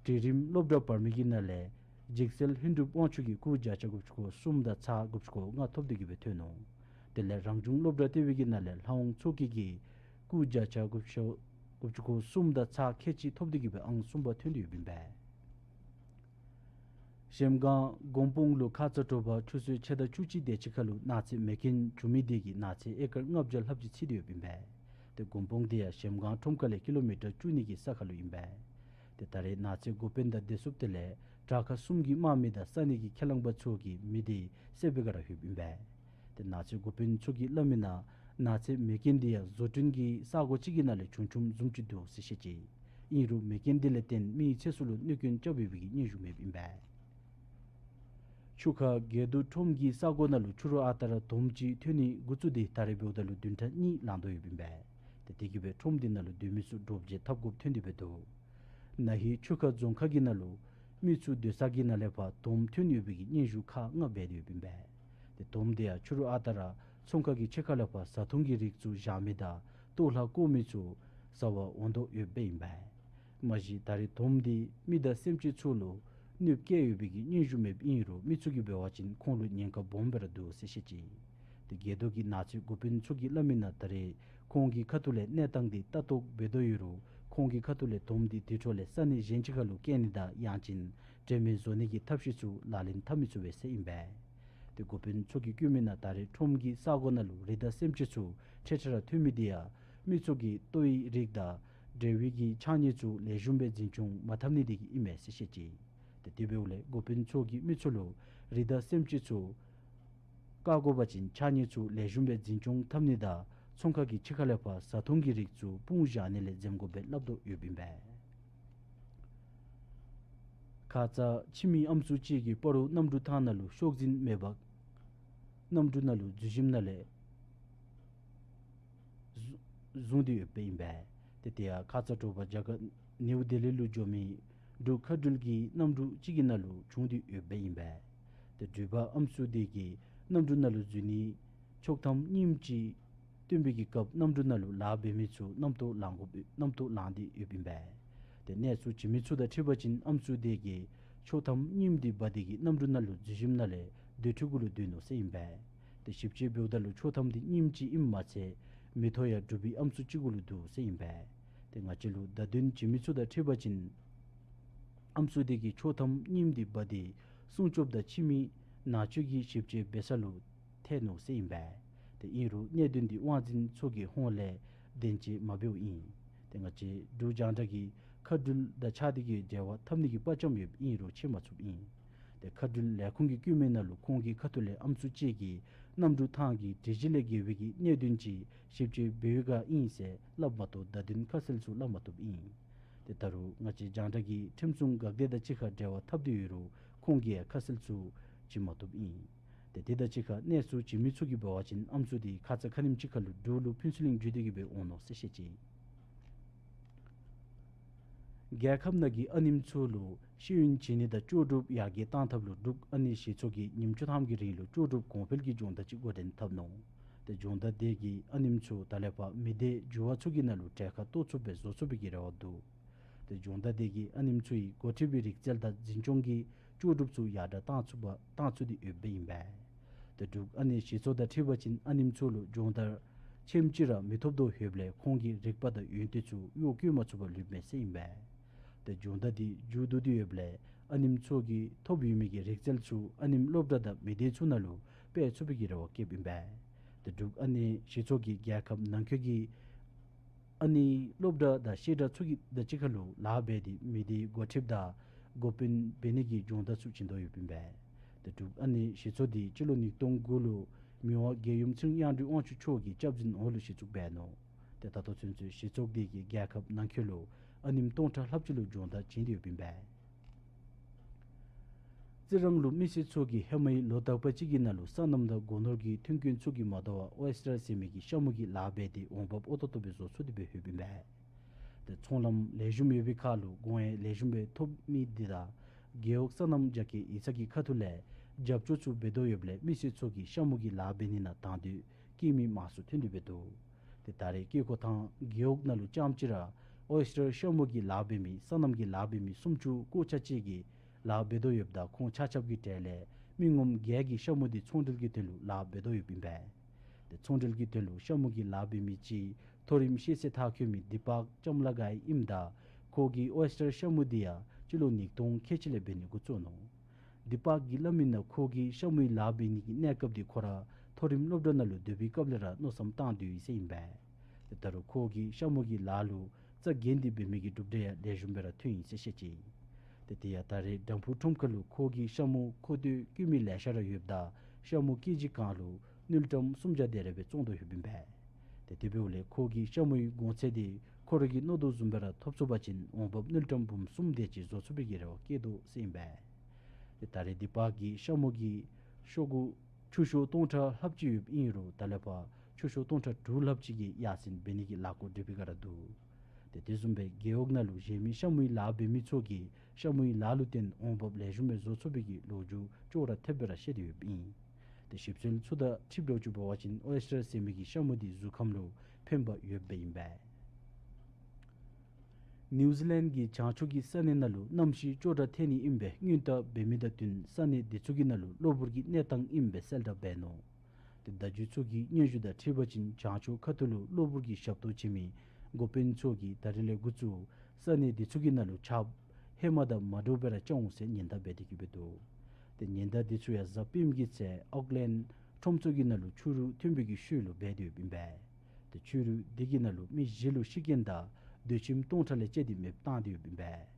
གྲལ་རིམ་སློབ་གྲྭ་བར་མའི་གི་ནང་ལས་འཇིགས་སེལ་ལྷུན་གྲུབ་དབང་ཕྱུག་གིས་སྐུ་བརྒྱ་ཆ་དགུ་བཅུ་གོ་གསུམ་དང་ཚག་དགུ་བཅུ་གོ་ལྔ་ཐོབ་སྟེ་གི་སྦེ་ཐོན་ནུག། དེ་ལས་རང་བྱུང་སློབ་གྲྭ་ལྟེ་བའི་གི་ནང་ལས་ལྷ་དབང་མཚོ་སྐྱིད་ཀྱིས་སྐུ་བརྒྱ་ཆ་དགུ་བཅུ་དགུ་བཅུ་གོ་གསུམ་དང་ཚག་ཁལ་གཅིག་ཐོབ་སྟེ་གི་སྦེ་ཨང་གསུམ་པ་ཐོན་ཏེ་ཡོདཔ་ཨིན་པས། གཞལམ་སྒང་མགོན་སྤུངས་ལུ་ཁ་ཙ་དྲོ་པ་ཆུ་ཚོད་ཕྱེད་དང་བཅུ་གཅིག་དེ་ཅིག་ཁར་ལུ་ནགས་ཚལ་མེ་རྐྱེན་བྱུང་མི་དེ་གིས་ནགས་ཚལ་ཨེ་ཀར་ལྔ་བརྒྱ་ལྷགཔ་ཅིག་འཚིག་སྟེ་ཡོདཔ་ཨིན་པས། ཏེ་མགོན་སྤུངས་དེ་ཡང་གཞལམ་སྒང་ཁྲོམ་ཁ་ལས་ཀི་ལོ་མི་ཊར་བཅུ་གཉིས་ཀྱི་ས་ཁར་ལུ་ཨིན་པས། ཏེ་ད་རེས་ནགས་ཚལ་འགོ་དཔོན་དང་བདེ་སྲུངཔ་དེ་ལས་དྲག་ཁག་གསུམ་གྱི་དམག་མི་དང་ས་གནས་ཀྱི་ཁས་བླངས་པ་ཚུ་གིས་མེ་དེ་བསད་པའི་སྒང་ར་ལྷོདཔ་ཨིན་པས། ཏེ་ནགས་ཚལ་འགོ་དཔོན་ཚུ་གིས་སླབ་མི་ནང་ནགས་ཚལ་མེ་རྐྱེན་དེ་ཡང་བཟོ་སྐྲུན་གྱི་ས་སྒོ་ཅིག་གི་ནང་ལས་བྱུང་བྱུངམ་བཟུམ་ཅིག་འདུག་ཟེར་བཤད་ཅི། ཨིན་རུང་མེ་རྐྱེན་དེ་ལས་བརྟེན་མིའི་ཚེ་སྲོག་ལུ་གནོད་སྐྱོན་རྐྱབ་ཡོད་པའི་གི་སྙན་ཞུ་མེདཔ་ཨིན་པས། ཆུ་ཁ་དགེ་འདུན་ཁྲོམ་གྱི་ས་གོ་ནང་ལུ་ཕྱི་རུ་ཨ་རྟག་ར་དོམ་ཅིག་ཐོན་ནི་འགོ་བཙུགས་ཏེ་ད་རེས་འབདཝ་ད་ལུ་བདུན་ཕྲག་གཉིས་ལང་དོ་ཡོདཔ་ཨིན་པས། ཏེ་དེ་གིས་སྦེ་ཁྲོམ་དེ་ནང་ལུ་སྡོད་མི་ཚུ་འདྲོག་བྱེལ་འཐབ་དགོཔ་ཐོན་ཏེ་སྦེ་འདུག། ན་ཧིང་ཆུ་ཁ་རྫོང་ཁག་གི་ནང་ལུ་མི་ཚུ་སྡོད་ས་གི་ནང་ལས་ཕར་དོམ་ཐོན་ཡོད་པའི་གི་སྙན་ཞུ་ཁག་ལྔ་འབད་དེ་ཡོདཔ་ཨིན་པས། ཏེ་དོམ་དེ་ཡང་ཕྱི་རུ་ཨ་རྟག་ར་ཚོང་ཁང་གི་ཕྱི་ཁ་ལས་ཕར་བཟའ་འཐུང་གི་རིགས་ཚུ་བཞག་མི་དང་ལྟོ་ལྷག་བཀོ་མི་ཚུ་བཟའ་བར་འོང་དོ་ཡོདཔ་ཨིན་པས། མ་གཞི་ད་རེས་དོམ་དེ་མི་དང་སེམས་ཅན་ཚུ་ལུ་གནོདཔ་བཀལ་ཡོད་པའི་གི་སྙན་ཞུ་མེདཔ་ཨིན་རུང་མི་ཚུ་གིས་འབད་བ་ཅིན་ཁོང་ལུ་ཉེན་ཁ་སྦོམ་སྦེ་ར་འདུག་ཟེར་བཤད་ཅི། ཏེ་དགེ་འདུན་གྱི་ནགས་ཚལ་འགོ་དཔོན་ཚུ་གིས་སླབ་མི་ནང་ད་རེས་ཁོང་གི་ཁ་ཐུག་ལས་གནས་སྟངས་དེ་ལྟ་རྟོག་འབད་དོ་ཡོད་རུང་ ཁོང་གི་ཁ་ཐུག་ལས་དོམ་འདི་དེ་འཕྲོ་ལས་ས་གནས་གཞན་ཅིག་ཁར་ལུ་བསྐྱལ་ནི་དང་ཡང་ཅིན་དྲན་མེད་བཟོ་ནི་གི་ཐབས་ཤེས་ཚུ་ལག་ལེན་འཐབ་མི་ཚུགས་པས་ཟེར་ཨིན་པས། ཏེ་འགོ་དཔོན་མཚོ་གིས་བཀོད་མི་ནང་ད་རེས་ཁྲོམ་གྱི་ས་གོ་ནང་ལུ་རི་དྭགས་སེམས་ཅན་ཚུ་ཁྲེ་ཁྲེ་ར་ཐོན་མི་འདི་ཡང་མི་ཚུ་གིས་ལྟོ་ཡི་རིགས་དང་འབྲས་བུ་གི་ཆགས་ཉེས་ཚུ་ལེགས་ཤོམ་སྦེ་འཛིན་སྐྱོང་མ་འཐབ་ནི་དེ་གིས་ཨིན་མས་ཟེར་བཤད་ཅི། ཏེ་དེ་འབདཝ་ལས་འགོ་དཔོན་མཚོ་གིས་མི་ཚུ་ལུ་རི་དྭགས་སེམས་ཅན་ཚུ་བཀག་དགོ་པ་ཅིན་ཆགས་ཉེས་ཚུ་ལེགས་ཤོམ་སྦེ་འཛིན་སྐྱོང་འཐབ་ནི་དང་ཚོང་ཁང་གི་ཕྱི་ཁ་ལས་ཕར་བཟའ་འཐུང་གི་རིགས་ཚུ་སྤུངས་བཞག་ནི་ལས་འཛེམ་དགོ་པའི་སླབ་དོ་ཡོདཔ་ཨིན་པས། ཁ་ཙ་ཁྱིམ་མི་ཨམ་སྲུ་ཅིག་གིས་སྤ་རོ་གནམ་གྲུ་ཐང་ནང་ལུ་ཤོག་འཛིན་མེ་འབར་གནམ་གྲུ་ནང་ལུ་འཛུལ་ཞིནམ་ན་ལས་བཟུང་བཟུང་སྟེ་ཡོདཔ་ཨིན་པས། ཏེ་དེ་ཡང་ཁ་ཙ་དྲོ་པ་རྒྱ་གར་ནིའུ་ལྡི་ལི་ལུ་འགྱོ་མི་འབྲུག་མཁའ་འགྲུལ་གྱི་གནམ་གྲུ་ཅིག་གི་ནང་ལུ་བྱུང་སྟེ་ཡོདཔ་ཨིན་པས། ཏེ་འགྲུལ་པ་ཨམ་སྲུ་དེ་གིས་གནམ་གྲུ་ནང་ལུ་འཛུལ་ནི་ཆོག་ཐམ་རྙིངམ་ཅིག་བཏོན་པའི་གི་སྐབས་གནམ་གྲུ་ནང་ལུ་ལཱ་འབད་མི་ཚུ་རྣམ་རྟོག་ལང་དགོ་པའི་རྣམ་རྟོག་ལང་སྟེ་ཡོདཔ་ཨིན་པས། ཏེ་གནས་ཚུལ་བྱིན་མི་ཚུ་དང་འཁྲིལ་བ་ཅིན་ཨམ་སྲུ་དེ་གིས་ཆོག་ཐམ་རྙིངམ་དེ་འབག་སྟེ་གིས་གནམ་གྲུ་ནང་ལུ་འཛུལ་ཞིནམ་ན་ལས་སྡོད་ཁྲི་གུ་ལུ་སྡོད་ནུག་ཟེར་ཨིན་པས། ཏེ་ཞིབ་དཔྱད་འབདཝ་ད་ལུ་ཆོག་ཐམ་དེ་རྙིངམ་ཅིག་ཨིནམ་མ་ཚད་མེ་ཐོག་ཡང་འབྲུག་པའི་ཨམ་སྲུ་ཅིག་གུ་ལུ་འདུག་ཟེར་ཨིན་པས། ཏེ་ང་བཅས་ལུ་བརྡ་དོན་བྱིན་མི་ཚུ་དང་འཁྲིལ་བ་ཅིན་ཨམ་སྲུ་དེ་གིས་ཆོག་ཐམ་རྙིངམ་དེ་འབག་སྟེ་སྲུང་སྐྱོབ་དང་འཆི་མེད་ནང་ཆོས་ཀྱི་ཞིབ་དཔྱད་འབད་ས་ལུ་ཐལ་ནུག་ཟེར་ཨིན་པས། ཏེ་ཨིན་རུང་གནད་དོན་འདི་དབང་འཛིན་ཚུ་གི་ཧོངས་ལས་བདེན་འཚོལ་མ་འབདཝ་ཨིན། ཏེ་ང་བཅས་འབྲུག་རྒྱང་བསྒྲགས་ཀྱིས་མཁའ་འགྲུལ་དང་ཕྱག་དེ་གི་འབྲེལ་བ་འཐབ་ནི་གི་དཔའ་བཅམ་ཡོདཔ་ཨིན་རུང་འཚོལ་མ་ཚུགསཔ་ཨིན། ཏེ་མཁའ་འགྲུལ་ལས་ཁུངས་ཀྱིས་བཀོད་མི་ནང་ལུ་ཁོང་གི་ཁ་ཐུག་ལས་ཨམ་སྲུ་ཅིག་གིས་གནམ་གྲུ་ཐང་གི་སྒྲིག་གཞི་ལས་འགལ་བའི་གི་གནད་དོན་ཅིག་ཞིབ་དཔྱད་འབད་བའི་སྒང་ཨིན་ཟེར་སླབ་མ་གཏོགས་བརྡ་དོན་ཁ་གསལ་ཚུ་སླབ་མ་བཏུབ་ཨིན། ཏེ་ད་རུང་ང་བཅས་རྒྱང་བསྒྲགས་ཀྱིས་ཁྲིམས་སྲུང་འགག་སྡེ་དང་གཅིག་ཁར་འབྲེལ་བ་འཐབ་སྟེ་ཡོད་རུང་ཁོང་གིས་ཡང་ཁ་གསལ་ཚུ་བྱིན་མ་བཏུབ་ཨིན། ཏེ་དེ་དང་གཅིག་ཁར་གནས་ཚུལ་བྱིན་མི་ཚུ་གིས་འབད་བ་ཅིན་ཨམ་སྲུ་དེ་ཁ་ཙ་ཁ་ཉིནམ་ཅིག་ཁར་ལུ་འབྲུག་ལུ་ཕུན་ཚོགས་གླིང་འགྱོ་སྟེ་གི་སྦེ་འོང་ནུག་ཟེར་བཤད་ཅི། རྒྱལ་ཁབ་ནང་གི་ཨ་ནེམོ་ཚུ་ལུ་ཤེས་ཡོན་བྱིན་ནི་དང་ལྕོགས་གྲུབ་ཡར་རྒྱས་གཏང་ཐབས་ལུ་འབྲུག་ཨ་ནེ་གཞི་ཚོགས་ཀྱིས་ཉིནམ་བཅུ་ཐམ་གྱི་རིང་ལུ་ལྕོགས་གྲུབ་གོང་འཕེལ་གྱི་སྦྱོང་བརྡར་ཅིག་འགོ་འདྲེན་འཐབ་ནུག། ཏེ་སྦྱོང་བརྡར་དེ་གིས་ཨ་ནེམོ་ཚུ་ད་ལས་ཕར་མི་སྡེ་འགྱུར་བ་ཚུ་གི་ནང་ལུ་གྲལ་ཁར་གཏོགས་ཚུགསཔ་སྦེ་བཟོ་ཚུགས་པའི་གི་རེ་བ་འདུག། ཏེ་སྦྱོང་བརྡར་དེ་གིས་ཨ་ནེམོ་ཚུ་ཡི་འགོ་ཁྲིད་པའི་རིག་རྩལ་དང་འཛིན་སྐྱོང་གི་ལྕོགས་གྲུབ་ཚུ་ཡར་དྲག་གཏང་ཚུགས་པ་གཏང་ཚུགས་ཏེ་ཡོདཔ་ཨིན་པས། ཏེ་འབྲུག་ཨ་ནེ་གཞི་ཚོགས་དང་འཁྲིལ་བ་ཅིན་ཨ་ནེམོ་ཚུ་ལུ་སྦྱོང་བརྡར་ཆེནམ་ཅིག་ར་མི་ཐོབ་དོ་ཡོདཔ་ལས་ཁོང་གི་རིག་པ་དང་ཡོན་ཏན་ཚུ་གཡོག་བཀོལ་མ་ཚུགས་པར་ལུསཔ་མས་ཟེར་ཨིན་པས། ཏེ་སྦྱོང་བརྡར་འདི་མཇུག་བསྡུ་སྟེ་ཡོདཔ་ལས་ཨ་ནེམོ་ཚུ་གིས་ཐོབ་ཡོད་མི་གི་རིག་རྩལ་ཚུ་ཨ་ནེམོ་སློབ་གྲྭ་དང་མི་སྡེ་ཚུ་ནང་ལུ་སྤེལ་ཚུགས་པའི་གི་རེ་བ་བསྐྱེདཔ་ཨིན་པས། ཏེ་འབྲུག་ཨ་ནེ་གཞི་ཚོགས་ཀྱིས་རྒྱལ་ཁབ་ནང་འཁོད་ཀྱི་ཨ་ནེ་སློབ་གྲྭ་དང་བཤད་གྲྭ་ཚུ་གི་དང་གཅིག་ཁར་ལུ་ལཱ་འབད་དེ་མི་སྡེའི་འགོ་ཁྲིདཔ་དང་འགོ་དཔོན་འབད་ནི་གི་སྦྱོང་བརྡར་ཚུ་བྱིན་དོ་ཡོདཔ་ཨིན་པས། ཏེ་འབྲུག་ཨ་ནེ་གཞི་ཚོགས་འདི་སྤྱི་ལོ་ཉིས་སྟོང་དགུ་ལུ་མི་དབང་རྒྱལ་ཡུམ་ཚེ་རིང་གཡང་སྒྲོན་དབང་ཕྱུག་མཆོག་གི་སྐྱབས་འཛིན་འོག་ལུ་གཞི་བཙུགས་འབད་ནུག། ཏེ་ད་ལྟོ་ཚུན་ཚོད་གཞི་ཚོགས་འདི་གིས་རྒྱལ་ཁབ་ནང་འཁོད་ལུ་ཨ་ནེམོ་སྟོང་ཕྲག་ལྷགཔ་ཅིག་ལུ་སྦྱོང་བརྡར་བྱིན་ཏེ་ཡོདཔ་ཨིན་པས། རྩི་རང་ལུ་མི་སེར་ཚུ་གིས་ཧེ་མའི་ལོ་དག་པ་ཅིག་གི་ནང་ལུ་སོ་ནམ་དང་སྒོ་ནོར་གྱི་མཐུན་རྐྱེན་ཚུ་གིས་མ་དོ་བར་ཨོ་ཨེས་ཨར་ཟེར་མི་གི་ཤ་མུ་གི་ལཱ་འབད་དེ་འོང་འབབ་ཨོ་ཏོ་ཏོ་སྦེ་བཟོ་ཚུགས་ཏེ་སྦེ་ཡོདཔ་ཨིན་པས། ཏེ་ཚོང་ལམ་ལེགས་ཤོམ་ཡོད་པའི་ཁར་ལུ་གོང་ཡང་ལེགས་ཤོམ་སྦེ་ཐོབ་མི་འདི་དང་རྒེད་འོག་སོ་ནམ་རྒྱ་སྐྱེད་ཡིག་ཚང་གི་ཁ་ཐུག་ལས་རྒྱབ་སྐྱོར་ཚུ་འབད་དོ་ཡོདཔ་ལས་མི་སེར་ཚུ་གིས་ཤ་མུ་གི་ལཱ་འབད་ནི་ནང་དང་འདོད་བསྐྱེད་མི་མང་སུ་ཐོན་ཏེ་འབད་འདུག། ཏེ་ད་རེས་དཀྱིལ་འཁོར་ཐང་རྒེད་འོག་ནང་ལུ་རྐྱངམ་ཅིག་ར་ཨོ་ཨེས་ཨར་ཤ་མུ་གི་ལཱ་འབད་མི་སོ་ནམ་གྱི་ལཱ་འབད་མི་སུམ་ཅུ་སྐོར་ཆ་གཅིག་གིས་ལཱ་འབད་དོ་ཡོདཔ་ད་ཁོང་ཆ་ཁྱབ་ཀྱི་གྲས་ལས་མི་ངོམ་བརྒྱད་ཀྱིས་ཤ་མུ་འདི་ཚོང་འབྲེལ་གྱི་དོན་ལུ་ལཱ་འབད་དོ་ཡོདཔ་ཨིན་པས། ཏེ་ཚོང་འབྲེལ་གྱི་དོན་ལུ་ཤ་མུ་གི་ལཱ་འབད་མི་ཅིག་མཐོ་རིམ་ཤེས་ཚད་མཐར་འཁྱོལ་མི་དི་པག་ལྕམ་ལགས་ཨིནམ་ད་ཁོ་གིས་ཨོ་ཨེས་ཨར་ཤ་མུ་འདི་ཡང་སྤྱི་ལོ་ཉིས་སྟོང་ཁལ་གཅིག་ལས་འབད་ནི་འགོ་བཙུགས་ནུག། དི་པག་གིས་སླབ་མི་ནང་ཁོ་གིས་ཤ་མུའི་ལཱ་འབད་ནི་གི་གནས་སྐབས་འདི་ཁོ་ར་མཐོ་རིམ་སློབ་གྲྭ་ནང་ལུ་སྡོད་པའི་སྐབས་ལས་ར་མནོ་བསམ་བཏང་སྡོད་ཡི་ཟེར་ཨིན་པས། ཏེ་ད་རུང་ཁོ་གིས་ཤ་མུ་གི་ལཱ་ལུ་རྩ་འགེངས་ཏེ་འབད་མི་གི་གྲུབ་འབྲས་ཡང་ལེགས་ཤོམ་སྦེ་ར་ཐོན་ཡི་ཟེར་བཤད་ཅི། ཏེ་དེ་ཡང་ད་རེས་དམ་ཕུ་ཁྲོམ་ཁ་ལུ་ཁོ་གིས་ཤ་མུ་མཁོ་འདོད་བསྐྱེད་མི་ལེ་ཤ་ར་ཡོདཔ་ད་ཤ་མུ་ཀེ་ཇི་གང་ལུ་དངུལ་ཀྲམ་སུམ་བརྒྱ་དེ་རེ་སྦེ་བཙོང་དོ་ཡོདཔ་ཨིན་པས། ཏེ་དེ་འབདཝ་ལས་ཁོ་གིས་ཤ་མུའི་གོང་ཚད་འདི་ཁོ་ར་གིས་མནོ་དོ་བཟུམ་སྦེ་ར་ཐོབ་ཚུགས་པ་ཅིན་འོང་འབབ་དངུལ་ཀྲམ་འབུམ་གསུམ་དེ་ཅིག་བཟོ་ཚུགས་པའི་གི་རེ་བ་བསྐྱེད་དོ་ཟེར་ཨིན་པས། ཏེ་ད་རེས་དི་པག་གི་ཤ་མུ་གི་ཤོག་གུ་ཆུ་ཤོག་སྟོང་ཕྲག་ལྷགཔ་ཅིག་ཡོདཔ་ཨིན་རུང་ད་ལས་ཕར་ཆུ་ཤོག་སྟོང་ཕྲག་དྲུག་ལྷགཔ་ཅིག་གི་ཡར་སེང་འབད་ནི་གི་ལཱ་འགོ་འདྲེན་པའི་སྒང་ར་འདུག། ཏེ་དེ་བཟུམ་སྦེ་རྒེད་འོག་ནང་ལུ་གཞན་མི་ཤ་མུའི་ལཱ་འབད་མི་ཚུ་གིས་ཤ་མུའི་ལཱ་ལུ་བརྟེན་འོང་འབབ་ལེགས་ཤོམ་སྦེ་བཟོ་ཚུགས་པའི་གི་ལོ་རྒྱུས་ཅོག་ར་འཐདཔ་སྦེ་ར་བཤད་དེ་ཡོདཔ་ཨིན། ཏེ་ཞིབ་འཚོལ་ཚུ་དང་འཁྲིལ་ལོ་རྒྱུས་འབད་བ་ཅིན་ཨོ་ཨེས་ཨར་ཟེར་མི་གི་ཤ་མུ་འདི་གཟུགས་ཁམས་ལུ་ཕན་པ་ཡོདཔ་ཨིན་པས། ནིའུ་ཛི་ལེནཌ་གི་བྱང་ཕྱོགས་ཀྱི་ས་གནས་ནང་ལུ་གནམ་གཤིས་ཅོག་འཐདཔ་ཐལ་ནི་ཨིན་པས་སྔོན་བརྡ་འབད་མི་དང་བསྟུན་ས་གནས་དེ་ཚུ་གི་ནང་ལུ་གློ་བུར་གྱི་གནས་སྟངས་ཨིན་པས་གསལ་བསྒྲགས་འབད་ནུག། ཏེ་བརྡ་བརྒྱུད་ཚུ་གི་སྙན་ཞུ་དང་འཁྲིལ་བ་ཅིན་བྱང་ཕྱོགས་ཁ་ཐུག་ལུ་གློ་བུར་གྱི་ཞབས་ཏོག་བྱིན་མི་ འགོ་དཔོན་ཚུ་གིས་ད་རིས་ལས་འགོ་བཙུགས་ས་གནས་འདི་ཚུ་གི་ནང་ལུ་ཆརཔ་ཧེ་མ་དང་མ་འདྲཝ་སྦེ་ར་རྐྱབ་འོང་ཟེར་ཉེན་བརྡ་འབད་དེ་གི་སྦེ་འདུག། ཏེ་ཉེན་བརྡ་འདི་ཚུ་ཡང་གཟའ་སྤེནམ་གི་ཚེ་ཨོག་ལེནཌ་ཁྲོམ་ཚུ་གི་ནང་ལུ་ཆུ་རུད་ཐོན་པའི་གི་ཤུལ་ལུ་འབད་དེ་ཡོདཔ་ཨིན་པས། ཏེ་ཆུ་རུད་འདི་གི་ནང་ལུ་མི་བཞི་ལུ་ཤི་རྐྱེན་དང་སྡོད་ཁྱིམ་སྟོང་ཕྲག་ལས་བཅད་དེ་མེདཔ་བཏང་སྟེ་ཡོདཔ་ཨིན་པས།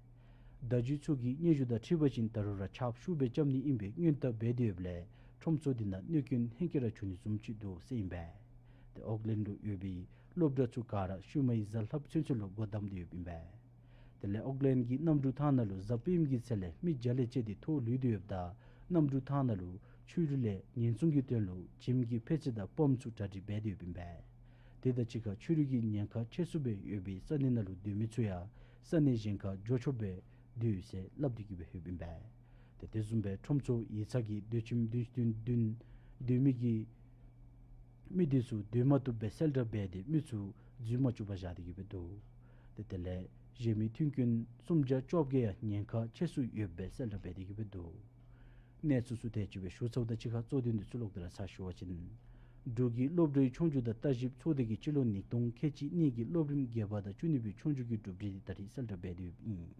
བརྡ་བརྒྱུད་ཚུ་གིས་སྙན་ཞུ་དང་འཁྲིལ་བ་ཅིན་ད་རུང་ར་ཆརཔ་ཤུགས་སྦེ་རྐྱབ་ནི་ཨིན་པའི་སྔོན་བརྡ་འབད་དེ་ཡོདཔ་ལས་ཁྲོམ་ཚུ་འདི་ནང་གནོད་སྐྱོན་ཧེང་སྐལ་ར་བྱུང་ནི་བཟུམ་ཅིག་འདུག་ཟེར་ཨིན་པས། ཏེ་ཨོག་ལེནཌ་ལུ་ཡོད་པའི་སློབ་གྲྭ་ཚུ་ག་ར་ཤུལ་མའི་གཟའ་ལྷགཔ་ཚུན་ཚོད་ལུ་སྒོ་བསྡམས་ཏེ་ཡོདཔ་ཨིན་པས། དེ་ལས་ཨོག་ལེནཌ་གི་གནམ་གྲུ་ཐང་ནང་ལུ་གཟའ་སྤེནམ་གི་ཚེ་ལས་མི་བརྒྱ་ལས་བཅད་དེ་ཐོག་ལུས་ཏེ་ཡོདཔ་ད་གནམ་གྲུ་ཐང་ནང་ལུ་ཆུ་རུད་ལས་ཉེན་སྲུང་གི་དོན་ལུ་ཇིམ་གྱི་འཕེལ་ཚད་དང་པམཔ་ཚུ་གྲ་སྒྲིག་འབད་དེ་ཡོདཔ་ཨིན་པས། དེ་དང་གཅིག་ཁར་ཆུ་རུད་ཀྱི་ཉེན་ཁ་ཆེ་སུ་སྦེ་ཡོད་པའི་ས་གནས་ནང་ལུ་སྡོད་མི་ཚུ་ཡང་ས་གནས་གཞན་ཁར་འགྱོ་ཆོགཔ་སྦེ་འདུག་ཟེར་སླབ་སྟེ་གི་སྦེ་ཡོདཔ་ཨིན་པས། ཏེ་དེ་བཟུམ་སྦེ་ཁྲོམ་ཚུ་ཡིག་ཚང་གི་སྡོད་ཁྱིམ་བདུན་བདུན་བདུན་སྡོད་མི་གི་མི་འདི་ཚུ་སྡོད་མ་བཏུབ་པའི་གསལ་བསྒྲགས་འབད་དེ་མི་ཚུ་འཛུལ་མ་བཅུག་པར་བཞག་སྟེ་གི་སྦེ་འདུག། ཏེ་དེ་ལས་གཞན་མི་མཐུན་རྐྱེན་སུམ་བརྒྱ་བཅོ་བརྒྱད་ཡང་ཉེན་ཁ་ཆེ་སུ་ཡོདཔ་སྦེ་གསལ་བསྒྲགས་འབད་དེ་གི་སྦེ་འདུག། གནས་ཚུལ་ཚུ་དེ་ཅིག་སྦེ་ཞུ་ཚརཝ་དང་གཅིག་ཁར་གཙོ་དོན་འདི་ཚུ་ལོག་སྟེ་ར་ཚར་ཞུ་བ་ཅིན། འབྲུག་གི་སློབ་གྲྭའི་ཆོས་རྒྱུགས་དང་ལྟ་ཞིབ་ཚོགས་སྡེ་གིས་སྤྱི་ལོ་ཉིས་སྟོང་ཁལ་གཅིག་གཉིས་ཀྱི་སློབ་རིམ་བརྒྱད་པ་དང་བཅུ་གཉིས་པའི་ཆོས་རྒྱུགས་ཀྱི་གྲུབ་འབྲས་འདི་ད་རིས་གསལ་བསྒྲགས་འབད་དེ་ཡོདཔ་ཨིན།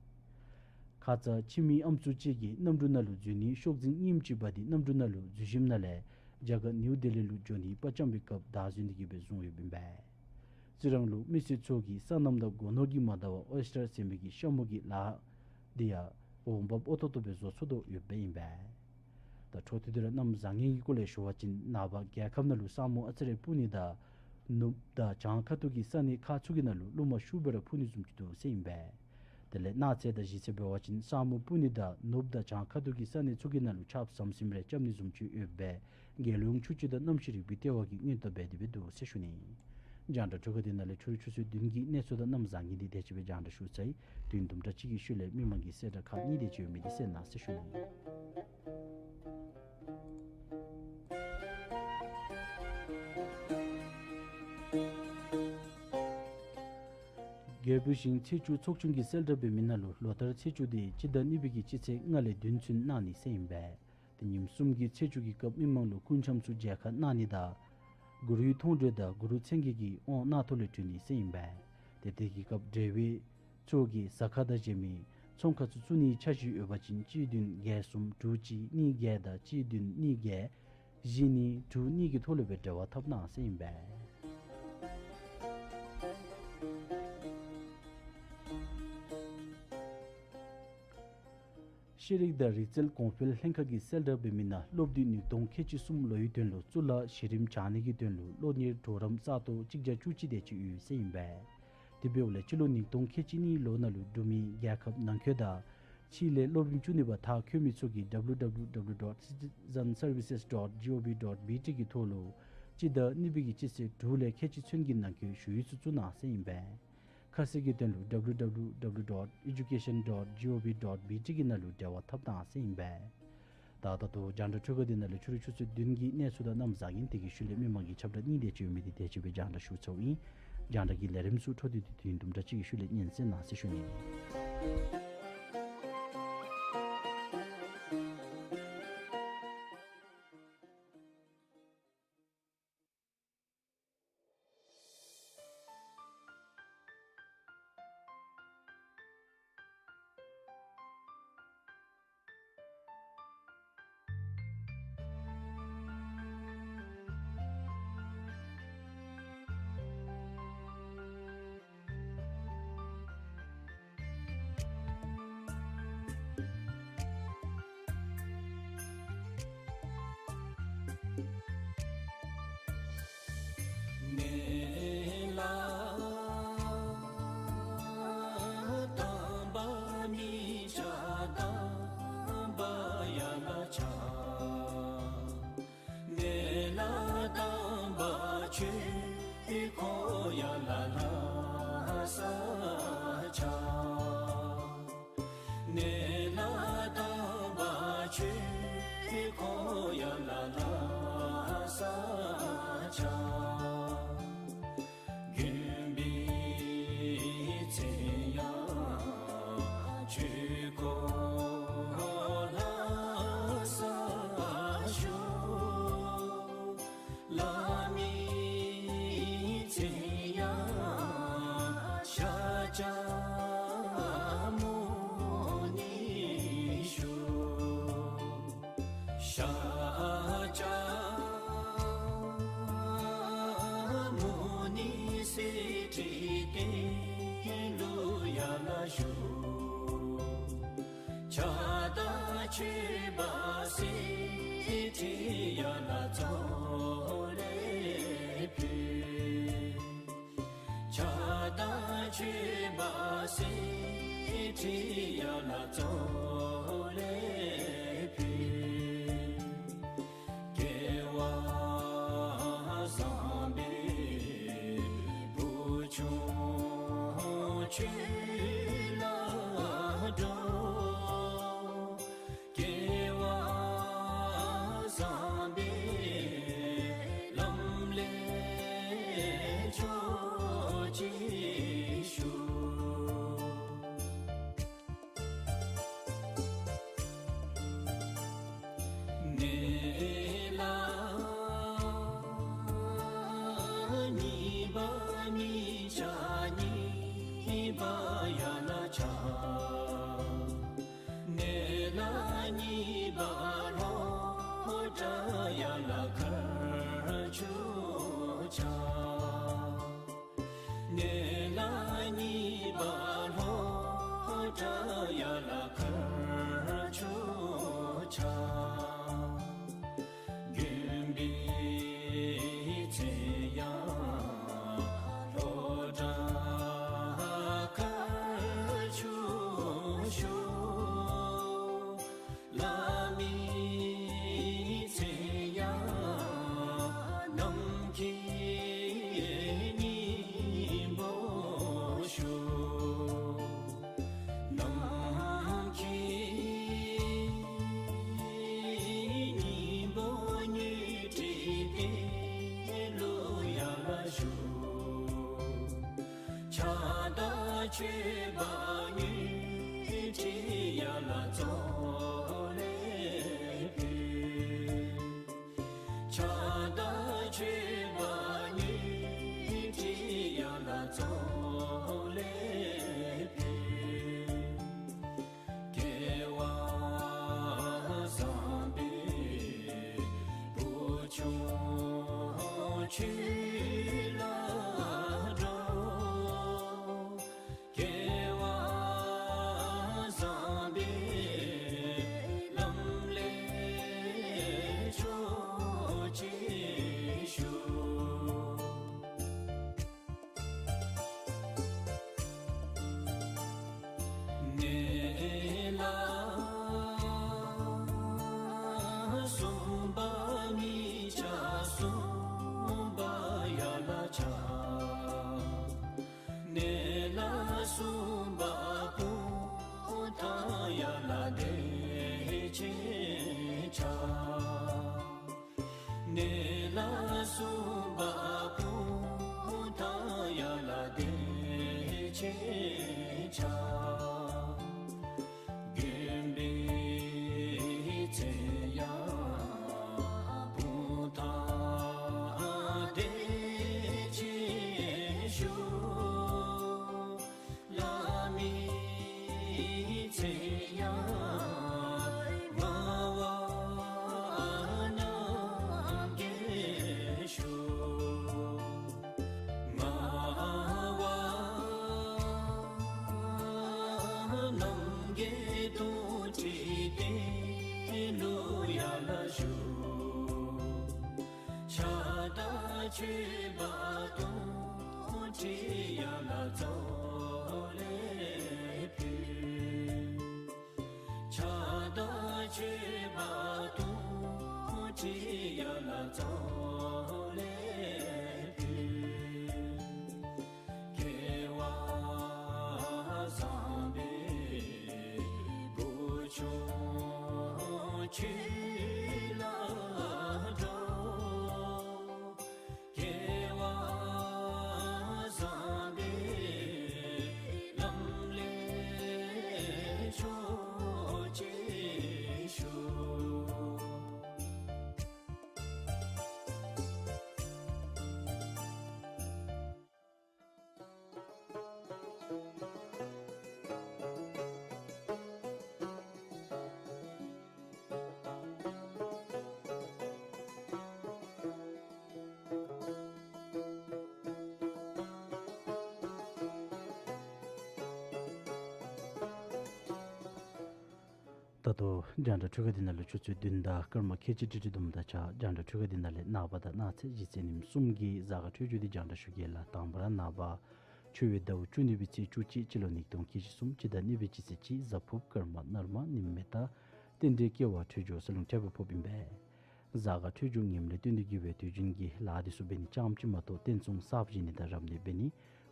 ཁ་ཙ་ཁྱིམ་མི་ཨམ་སྲུ་ཅིག་གིས་གནམ་གྲུ་ནང་ལུ་འཛུལ་ནི་ཤོག་འཛིན་རྙིངམ་ཅིག་འབག་སྟེ་གནམ་གྲུ་ནང་ལུ་འཛུལ་ཞིནམ་ལས་རྒྱ་གར་ནིའུ་ལྡི་ལི་ལུ་འགྱོ་ནི་པར་རྐྱངམ་གི་སྐབས་བདའ་ཟུན་ཏེ་གི་སྦེ་བཟུང་ཡོདཔ་ཨིན་པས། རྩི་རང་ལུ་མི་སེར་ཚུ་གིས་སོ་ནམ་དང་སྒོ་ནོར་གྱིས་མ་འདང་བར་ཨོའི་སི་ཊར་ཟེར་མི་གི་ཤ་མུ་གི་ལཱ་འདི་ཡང་འོང་འབབ་ཨོ་ཏོག་ཏོ་སྦེ་བཟོ་ཚུགས་དོ་ཡོདཔ་ཨིན་པས། ད་འཕྲོ་མཐུད་དེ་ར་གནམ་བཟང་ངན་གྱི་སྐོར་ལས་ཞུ་བ་ཅིན་ནངས་པ་རྒྱལ་ཁབ་ནང་ལུ་ས་སྨུག་ཨ་ཙི་རེ་སྤུབ་ནི་དང་ནུབ་དང་བྱང་ཁ་ཐུག་གི་ས་གནས་ཁག་ཚུ་གི་ནང་ལུ་རླུང་མ་ཤུགས་སྦེ་ར་འཕུ་ནི་བཟུམ་ཅིག་འདུག་ཟེར་ཨིན་པས། དེ་ལས་གནངས་ཚེ་དང་གཞེས་ཚེ་འབད་བ་ཅིན་ས་སྨུག་སྤུབ་ནི་དང་ནུབ་དང་བྱང་ཁ་ཐུག་གི་ས་གནས་ཚུ་གི་ནང་ལུ་ཆརཔ་ཟམ་ཟིམ་རེ་རྐྱབ་ནི་བཟུམ་ཅིག་ཡོདཔ་སྦེ་རྒྱལ་ཡོངས་ཆུ་སྤྱི་དང་གནམ་གཤིས་རིག་པའི་ལྟེ་བ་གིས་སྔོན་བརྡ་འབད་དེ་སྦེ་འདུག་ཟེར་ཞུ་ནི། རྒྱང་བསྒྲགས་འཕྲུལ་ཁང་འདི་ནང་ལས་ཕྱི་རུ་ཆུ་ཚོད་བདུན་གྱི་གནས་ཚུལ་དང་གནམ་བཟང་ངན་འདི་དེ་ཅིག་སྦེ་རྒྱང་བསྒྲགས་ཞུ་ཚར་ཡི། དུས་ཡུན་དུམ་གྲ་ཅིག་གི་ཤུལ་ལས་མི་མང་གི་གསལ་བསྒྲགས་ཁག་གཉིས་དེ་ཅིག་ཡོད་མི་འདི་གསན་གནང་ཟེར་ཞུ་ནི། རྒྱལ་པོའི་ཞིང་ཚེས་བཅུ་ཚོགས་ཆུང་གིས་གསལ་བསྒྲགས་འབད་མི་ནང་ལུ་ལོ་ལྟར་ཚེས་བཅུ་འདི་སྤྱི་ཟླ་གཉིས་པའི་གི་སྤྱི་ཚེས་ལྔ་ལས་བདུན་ཚུན་གནང་ནི་ཟེར་ཨིན་པས། ཏེ་ཉིནམ་གསུམ་གྱི་ཚེས་བཅུ་གི་སྐབས་མི་མང་ལུ་སྐུ་འཆམ་ཚུ་མཇལ་ཁ་གནང་ནི་དང་གུ་རུའི་མཐོང་གྲོལ་དང་གུ་རུ་མཚན་བརྒྱད་ཀྱི་དབང་གནང་ཐོག་ལས་གྲོལ་ནི་ཟེར་ཨིན་པས། ཏེ་དེ་གི་སྐབས་འབྲེལ་བའི་ཚུ་གིས་ཟ་ཁང་དང་གཞན་མི་ཚོང་ཁང་ཚུ་བཙུགས་ནིའི་འཆར་གཞི་ཡོད་པ་ཅིན་གཅིག་བདུན་བརྒྱད་གསུམ་དྲུག་གཅིག་གཉིས་བརྒྱད་དང་གཅིག་བདུན་གཉིས་བརྒྱད་བཞི་གཉིས་དྲུག་གཉིས་ཀྱི་ཐོག་ལས་སྦེ་འབྲེལ་བ་འཐབ་གནང་ཟེར་ཨིན་པས། ཤེས་རིག་དང་རིག་རྩལ་གོང་འཕེལ་ལྷན་ཁག་གིས་གསལ་བསྒྲགས་འབད་མི་ནང་སློབ་དུས་ཉིས་སྟོང་ཁལ་གཅིག་གསུམ་ལོའི་དོན་ལུ་གཙུག་ལག་གཞི་རིམ་སྦྱང་ནི་གི་དོན་ལུ་སློབ་གཉེར་གྲོགས་རམ་ས་སྟོང་གཅིག་བརྒྱ་བཅུ་གཅིག་དེ་ཅིག་ཡོད་ཟེར་ཨིན་པས། དེ་འབདཝ་ལས་སྤྱི་ལོ་ཉིས་སྟོང་ཁལ་གཅིག་གཉིས་ལོ་ནང་ལུ་འབྲུག་མི་རྒྱལ་ཁབ་ནང་འཁོད་དང་ཕྱི་ལས་སློབ་རིམ་བཅུ་གཉིས་པ་མཐར་འཁྱོལ་མི་ཚུ་གིས་W W W dot citizen services dot G O V dot B T གི་ཐོག་ལུ་སྤྱི་ཟླ་གཉིས་པའི་གི་སྤྱི་ཚེས་དྲུག་ལས་ཁལ་གཅིག་ཚུན་གྱི་ནང་འཁོད་ཞུ་ཡིག་ཚུ་བཙུགས་གནང་ཟེར་ཨིན་པས། ཁ་གསལ་གྱི་དོན་ལུ་W W W dot education dot G O V dot B T གི་ནང་ལུ་འབྲེལ་བ་འཐབ་གནང་ཟེར་ཨིན་པས། ད་ད་ལྟོ་རྒྱང་བསྒྲགས་འཕྲུལ་ཁང་འདི་ནང་ལས་ཕྱི་རུ་ཆུ་ཚོད་བདུན་གྱི་གནས་ཚུལ་དང་གནམ་བཟང་ངན་དེ་གི་ཤུལ་ལས་མི་མང་གི་ཁྱབ་བསྒྲགས་གཉིས་དེ་ཅིག་ཡོད་མི་འདི་དེ་ཅིག་སྦེ་རྒྱང་བསྒྲགས་ཞུ་ཚརཝ་ཨིན། རྒྱང་བསྒྲགས་ཀྱི་ལས་རིམ་ཚུ་འཕྲོ་མཐུད་དེ་དུས་ཡུན་དུམ་གྲ་ཅིག་གི་ཤུལ་ལས་སྙན་གསན་གནང་ཟེར་ཞུ་ནི། མཆོད་པ་གསེར་ཁྲི་ཡར་ལ་ཚོགས་ལས་ཕུལ། ཕྱག་དང་མཆོད་པ་གསེར་ཁྲི་ཡར་ལ་ཚོགས་ལས་ཕུལ། སྐྱེ་བ་བཟང་པོའི་བུ་ཆུང་ཆོས་ལ་འགྲོ། སྐྱེ་བ་བཟང་པོའི་ལམ་ལས་མཆོག་ཅེས་ཞུ། ནད་ལ་གཉིས་པ་གཉིས་ཆ་གཉིས་པ་ཡར་ལ་ཆགས། ནད་ལ་གཉིས་པ་ལྷོ་བྲག་ཡར་ལ་མཁར་ཆུ་ཆགས། ནད་ལ་གཉིས་པ་ལྷོ་བྲག་ཡར་ལ་མཁར་ཆུ་ཆགས། མགོན་པོའི་མཚན་ཡང་ལྷོ་བྲག་མཁར་ཆུ་ཞུ། བླ་མའི་མཚན་ཡང་ནམ་མཁའི་སྙིང་པོ་ཞུ། ནམ་མཁའི་སྙིང་པོ་ཉི་ཁྲི་སྟེང་ལུ་ཡར་ལ་བཞུགས། ཕྱག་དང་མཆོད་པ་ཉི་ཁྲི་ཡར་ལ་ཚོགས་ལས་ཕུལ། ཕྱག་དང་མཆོད་པ་ཉི་ཁྲི་ཡར་ལ་ཚོགས་ལས་ཕུལ། སྐྱེ་བ་བཟང་པོའི་བུ་ཆུང་ཆོས་ལ་འགྲོ། སྐྱེ་བ་བཟང་པོའི་ལམ་ལས་མཆོག་ཅེས་ཞུ། ནད་ལ་གསུམ་པ་གཉིས་ཆ་གསུམ་པ་ཡར་ལ་ཆགས། ནད་ལ་གསུམ་པ་སྤུ་ཐང་ཡར་ལ་བདེ་ཆེན་ཆགས། ནད་ལ་གསུམ་པ་སྤུ་ཐང་ཡར་ལ་བདེ་ཆེན་ཆགས། མགོན་པོའི་མཚན་ཡང་སྤུ་ཐང་བདེ་ཆེན་ཞུ། བླ་མའི་མཚན་ཡང་ངག་དབང་རྣམ་རྒྱལ་ཞུ། ངག་དབང་རྣམ་རྒྱལ་དུང་ཁྲི་སྟེང་ལུ་ཡར་ལ་བཞུགས། ཕྱག་དང་མཆོད་པ་དུང་ཁྲི་ཡར་ལ་ཚོགས་ལས་ཕུལ། ཕྱག་དང་མཆོད་པ་དུང་ཁྲི་ཡར་ལ་ཚོགས་ལས་ཕུལ། སྐྱེ་བ་བཟང་པོའི་བུ་ཆུང་ཆོས་ལ་འགྲོ། སྐྱེ་བ་བཟང་པོའི་ལམ་ལས་མཆོག་ཅེས་ཞུ། ད་ལྟོ་རྒྱང་བསྒྲགས་འཕྲུལ་ཁང་འདི་ནང་ལུ་ཆུ་ཚོད་བདུན་དང་སྐར་མ་ཁལ་གཅིག་ཏིག་ཏི་བསྡོམས་དང་གཅིག་ཁར་རྒྱང་བསྒྲགས་འཕྲུལ་ཁང་འདི་ནང་ལས་ནངས་པ་དང་གནངས་ཚེ་གཞེས་ཚེས་ཉིནམ་གསུམ་གྱི་གཟའ་སྐར་འཕྲོད་སྦྱོར་འདི་རྒྱང་བསྒྲགས་ཞུ་གེ་ལགས། དང་པ་ར་ནངས་པ་ཆུ་བོའི་ཟླཝ་བཅུ་གཉིས་པའི་ཚེས་བཅུ་གཅིག་སྤྱི་ལོ་ཉིས་སྟོང་ཁལ་གཅིག་གསུམ་སྤྱི་ཟླ་གཉིས་པའི་སྤྱི་ཚེས་གཅིག་གཟའ་ཕུརཔ་སྐར་མ་ནར་མ་ཉིམ་མེ་ཏ་རྟེན་འབྲེལ་ཀེ་བ་འཕྲོད་སྦྱོར་ས་རླུང་འཕྲལ་བུ་ཕོགཔ་ཨིན་པས། གཟའ་སྐར་འཕྲོད་སྦྱོར་ངནམ་ལས་བརྟེན་ཏེ་གིས་སྦེ་དུས་རྒྱུན་གྱི་ལཱ་འདི་ཚུ་འབད་ནི་ཙམ་ཅིག་མ་གཏོགས་རྟེན་གསུམ་གསརཔ་བཞེངས་ནི་དང་རབ་གནས་འབད་ནི་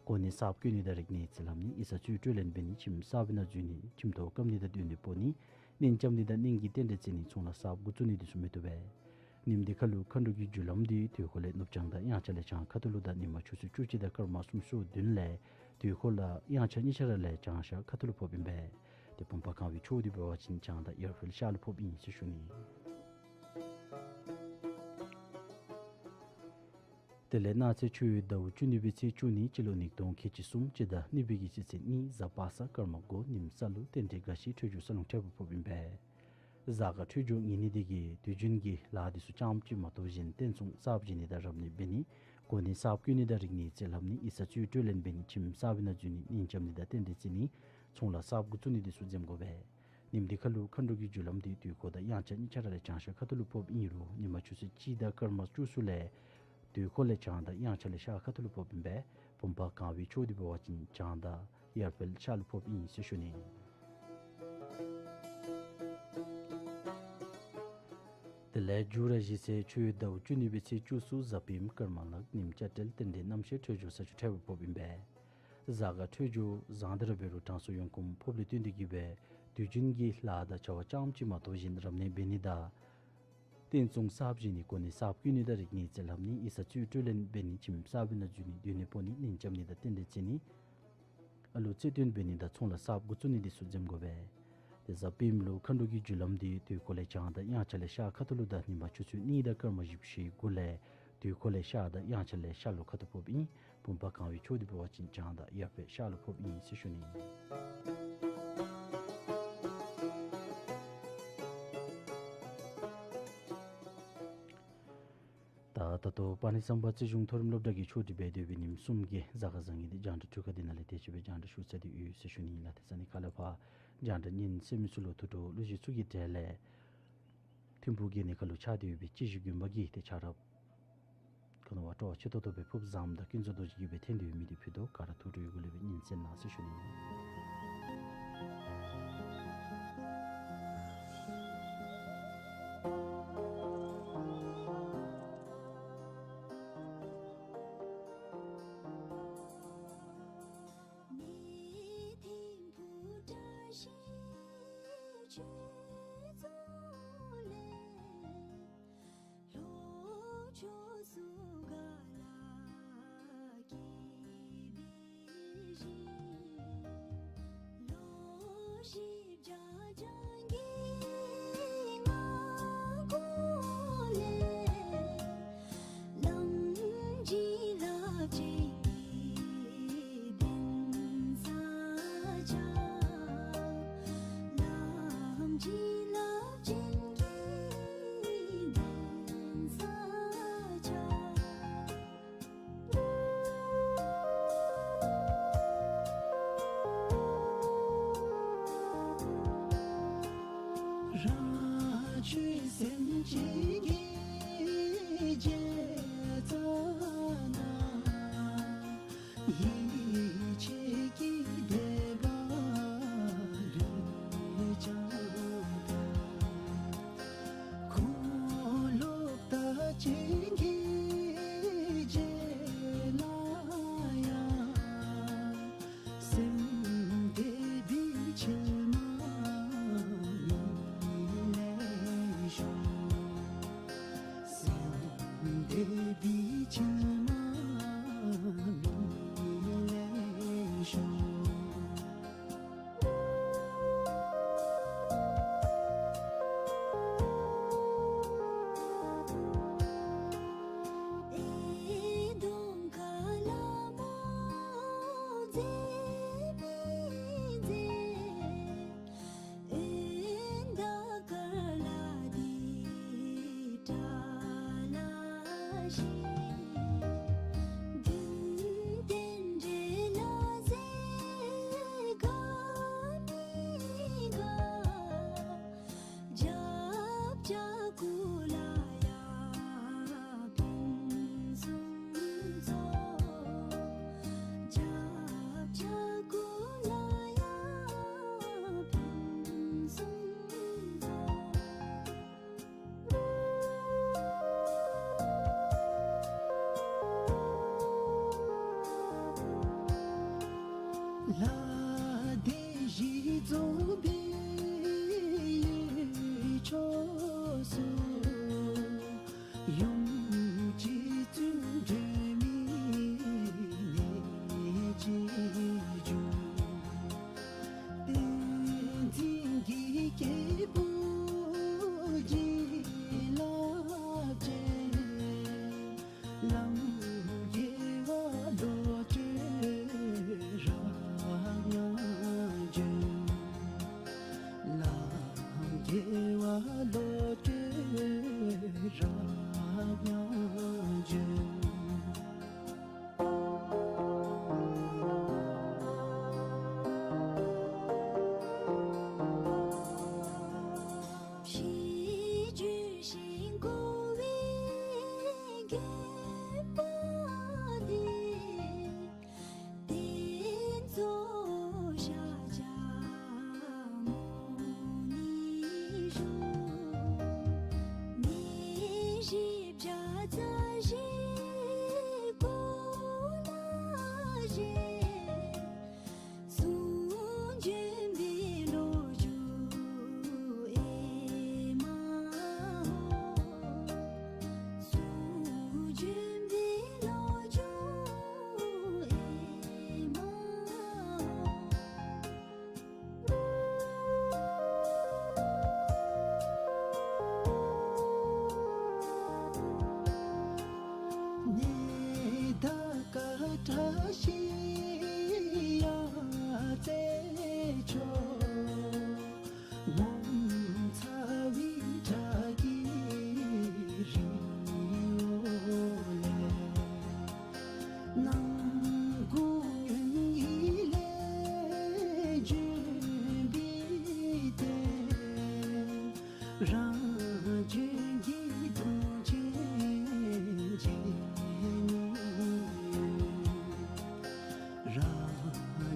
གོ་གནས་གསརཔ་བསྐོ་ནི་དང་རིག་གནས་རྩིས་ལྷབ་ནི་ཡིག་ཚང་རྩིས་སྤྲོད་ལེན་འབད་ནི་ཁྱིམ་གསར་པའི་ནང་འཛུལ་ནི་ཁྱིམ་ཐོག་བཀབ་ནི་དང་སྡོད་གནས་སྤོ་ནི་གཉེན་རྐྱབ་ནི་དང་གཉེན་གྱི་རྟེན་འབྲེལ་བརྩི་ནི་ཚོང་ལཱ་གསརཔ་འགོ་བཙུགས་ནི་འདི་ཚུ་མི་བཏུབ་པས། ཉིནམ་འདི་ཁ་ལུ་མཁའ་འགྲོ་གི་རྒྱུ་ལམ་འདི་དུས་འཁོར་ལས་ནུབ་བྱང་དང་དབྱངས་འཆར་ལས་བྱང་ཁ་ཐུག་ལུ་དང་ཉི་མ་ཆུ་ཚོད་བཅུ་གཅིག་དང་སྐར་མ་སུམ་ཅུ་སོ་བདུན་ལས་དུས་འཁོར་ལས་དབྱངས་འཆར་གཉིས་ཆ་ར་ལས་བྱང་ཤར་ཁ་ཐུག་ལུ་ཕོགཔ་ཨིན་པས། ཏེ་བུམ་པ་གང་བའི་ཕྱོགས་འདི་འབད་བ་ཅིན་བྱང་དང་ཡར་འཕེལ་ཤར་ལུ་ཕོགཔ་ཨིན་ཟེར་ཞུ་ནི། དེ་ལས་གནངས་ཚེ་ཆུ་བོའི་ཟླཝ་བཅུ་གཉིས་པའི་ཚེས་བཅུ་གཉིས་སྤྱི་ལོ་ཉིས་སྟོང་ཁལ་གཅིག་གསུམ་སྤྱི་ཟླ་གཉིས་པའི་གི་སྤྱི་ཚེས་གཉིས་གཟའ་པ་སངས་སྐར་མ་འགོ་ཉིམ་གསལ་ལུ་རྟེན་འབྲེལ་དགའ་སྐྱིད་འཕྲོད་སྦྱོར་ས་རླུང་འཕྲལ་བུ་ཕོགཔ་ཨིན་པས། གཟའ་སྐར་འཕྲོད་སྦྱོར་ངན་ནི་འདི་གིས་དུས་རྒྱུན་གྱི་ལཱ་འདི་ཚུ་ཙམ་ཅིག་མ་གཏོགས་གཞན་རྟེན་གསུམ་གསརཔ་བཞེངས་ནི་དང་རབ་གནས་འབད་ནི་གོ་གནས་གསརཔ་བསྐོ་ནི་དང་རིག་གནས་རྩིས་ལྷབ་ནི་ཡིག་ཚང་རྩིས་སྤྲོད་ལེན་འབད་ནི་ཁྱིམ་གསར་པའི་ནང་འཛུལ་ནི་གཉེན་རྐྱབ་ནི་དང་རྟེན་འབྲེལ་བརྩི་ནི་ཚོང་ལཱ་གསརཔ་འགོ་བཙུགས་ནི་འདི་ཚུ་འཛེམ་དགོ་པས། ཉིནམ་འདི་ཁ་ལུ་མཁའ་འགྲོ་གི་རྒྱུ་ལམ་འདི་དུས་འཁོར་དང་དབྱངས་འཆར་གཉིས་ཆ་ར་ལས་བྱང་ཤར་ཁ་ཐུག་ལུ་ཕོགཔ་ཨིན་རུང་ཉི་མ་ཆུ་ཚོད་གཅིག་དང་སྐར་མ་བཅུ་གསུམ་ལས་དུས་འཁོར་ལས་བྱང་དང་དབྱངས་འཆར་ལས་ཤར་ཁ་ཐུག་ལུ་ཕོགཔ་ཨིན་པས། བུམ་པ་གང་བའི་ཕྱོགས་འདི་འབད་བ་ཅིན་བྱང་དང་ཡར་འཕེལ་ཤར་ལུ་ཕོགཔ་ཨིན་ཟེར་ཞུ་ནི། དེ་ལས་མཇུག་ར་གཞེས་ཚེས་ཆུ་བོའི་ཟླཝ་བཅུ་གཉིས་པའི་ཚེས་བཅུ་གསུམ་གཟའ་སྤེནམ་སྐར་མ་ལག་ཉིམ་དཔྱ་བྲལ་རྟེན་འབྲེལ་རྣམ་ཤེས་འཕྲོད་སྦྱོར་ས་ཆུ་འཕྲལ་བུ་ཕོགཔ་ཨིན་པས། གཟའ་སྐར་འཕྲོད་སྦྱོར་བཟང་དེ་ར་འབད་རུང་དྲང་སྲོང་ཡོན་གོམས་ཕོགཔ་ལས་བརྟེན་ཏེ་གིས་སྦེ་དུས་རྒྱུན་གྱི་ལཱ་དང་བྱ་བ་ཙམ་ཅིག་མ་གཏོགས་གཞན་རབ་གནས་འབད་ནི་དང་རྟེན་གསུམ་གསརཔ་བཞེངས་ནི་གོ་གནས་གསརཔ་བསྐོ་ནི་དང་རིག་གནས་རྩིས་ལྷབ་ནི་ཡིག་ཚང་རྩིས་སྤྲོད་ལེན་འབད་ནི་ཁྱིམ་གསར་པའི་ནང་འཛུལ་ནི་སྡོད་གནས་སྤོ་ནི་གཉེན་རྐྱབ་ནི་དང་རྟེན་འབྲེལ་བརྩི་ནི་ཨ་ལུ་རྩིས་སྟོན་འབད་ནི་དང་ཚོང་ལཱ་གསརཔ་འགོ་བཙུགས་ནི་འདི་ཚུ་འཛེམ་དགོ་པས། ཏེ་གཟའ་སྤེནམ་ལུ་མཁའ་འགྲོ་གི་རྒྱུ་ལམ་འདི་དུས་འཁོར་ལས་བྱང་དང་དབྱངས་འཆར་ལས་ཤར་ཁ་ཐུག་ལུ་དང་ཉི་མ་ཆུ་ཚོད་གཉིས་དང་སྐར་མ་བཞི་བཅུ་ཞེ་དགུ་ལས་དུས་འཁོར་ལས་ཤར་དང་དབྱངས་འཆར་ལས་ཤར་ལུ་ཁ་ཐུག་ཕོགཔ་ཨིན། བུམ་པ་གང་བའི་ཕྱོགས་འདི་འབད་བ་ཅིན་བྱང་དང་ཡར་འཕེལ་ཤར་ལུ་ཕོགཔ་ཨིན་ཟེར་ཞུ་ནི། ད་ད་ལྟོ་པཱ་ཎི་སམ་བྷ་རྩིས་གཞུང་མཐོ་རིམ་སློབ་གྲྭ་གི་ཆོས་ཁྲིད་འབད་སྡོད་པའི་ཉིནམ་གསུམ་གྱི་གཟའ་སྐར་བཟང་ངན་འདི་རྒྱང་བསྒྲགས་འཕྲུལ་ཁང་འདི་ནང་ལས་དེ་ཅིག་སྦེ་རྒྱང་བསྒྲགས་ཞུ་ཚར་ཏེ་ཡོད་ཟེར་ཞུ་ནི་ཨིན་ལགས། དེ་ཚུན་ཚོད་ཁ་ལས་ཕར་རྒྱང་བསྒྲགས་ཉན་གསན་མི་ཚུ་ལུ་ཐུགས་སྤྲོ་བློ་གཟིགས་ཚུ་གི་གྲལ་ལས་ཐིམ་ཕུག་གི་གནས་ཁ་ལུ་ཆགས་ཏེ་ཡོད་པའི་སྐྱེ་བཞི་དགོན་པ་གི་ཏེ་ཆ་རོགས་ཁོང་ནང་བ་སྤྲོ་བ་ཆེ་ཏོག་ཏོ་སྦེ་ཕུརཔ་བཟངམ་དང་ཀུན་རྫོབ་རྡོ་རྗེ་གིས་སྦེ་འཐེན་ཏེ་ཡོད་མི་འདི་ཕུལ་དོ། ག་ར་ཐུགས་སྤྲོ་བའི་སྒོ་ལས་སྦེ་ཉན་གསན་གནང་ཟེར་ཞུ་ནི། ལྷ་སྡེ་བཞི་རྫོགས་པའི་ཡུལ་ཕྱོགས་སུ། ཡུམ་རྗེ་བཙུན་སྒྲོལ་མའི་གནས་ཅན་བྱོན། བསྟན་འཛིན་གྱི་སྐྱེས་བུ་བྱིན་རླབས་ཅན། ལམ་རྒྱལ་བ་བློ་གྲོས་རབ་མཉམ་བྱོན། ལམ་རྒྱལ་བ་བློ་གྲོས་རབ་མཉམ་བྱོན། ཞེས་བརྗོད་ཅིང་བསྐོར་བའི་དགོན་པ་འདི། གདན་རྫོགས་ཤཱཀྱ་མུ་ནེ་ཤོ། མི་བཞི་བརྒྱ་རྩ་བཞིའི་གོ་ལ་བཞེས། གསུང་བྱོན་པའི་ལོ་རྒྱུས་ཨེ་མ་ཧོ། གསུང་བྱོན་པའི་ལོ་རྒྱུས་ཨེ་མ་ཧོ། ནད་དང་དཀའ་དྲག་ཞི་ཡང་རྩེ་མཆོག། ངོ་མཚར་བའི་བྲག་གི་རི་བོ་ལས། ནམ་གུང་ཡོན་ལས་བྱོན་པའི་རྟེན། རང་བྱོན་གྱི་གདུང་ཆེན་རྗེ་ཉིད། རང་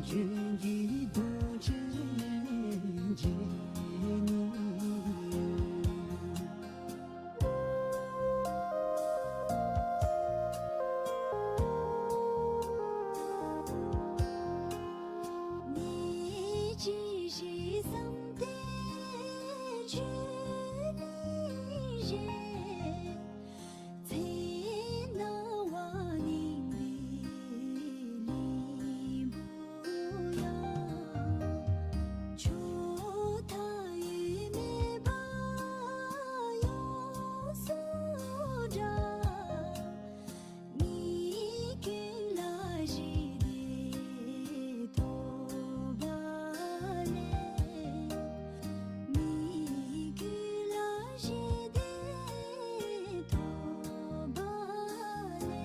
བྱོན་གྱི་གདུང་ཆེན་རྗེ་ཉིད། ནད་ཅི་ཞིག་བསམ་གཏན་ཆོས་མི་བཞེས། མཚན་ནང་བ་རྙིང་པའི་གླིང་བུ་ཡང་། ཕྱོགས་མཐའ་དབྱེར་མེད་པ་ཡོངས་སུ་གྲགས། མི་ཀུན་ལ་ཞི་བདེ་ཐོབ་པ་ལེགས། མི་ཀུན་ལ་ཞི་བདེ་ཐོབ་པ་ལེགས།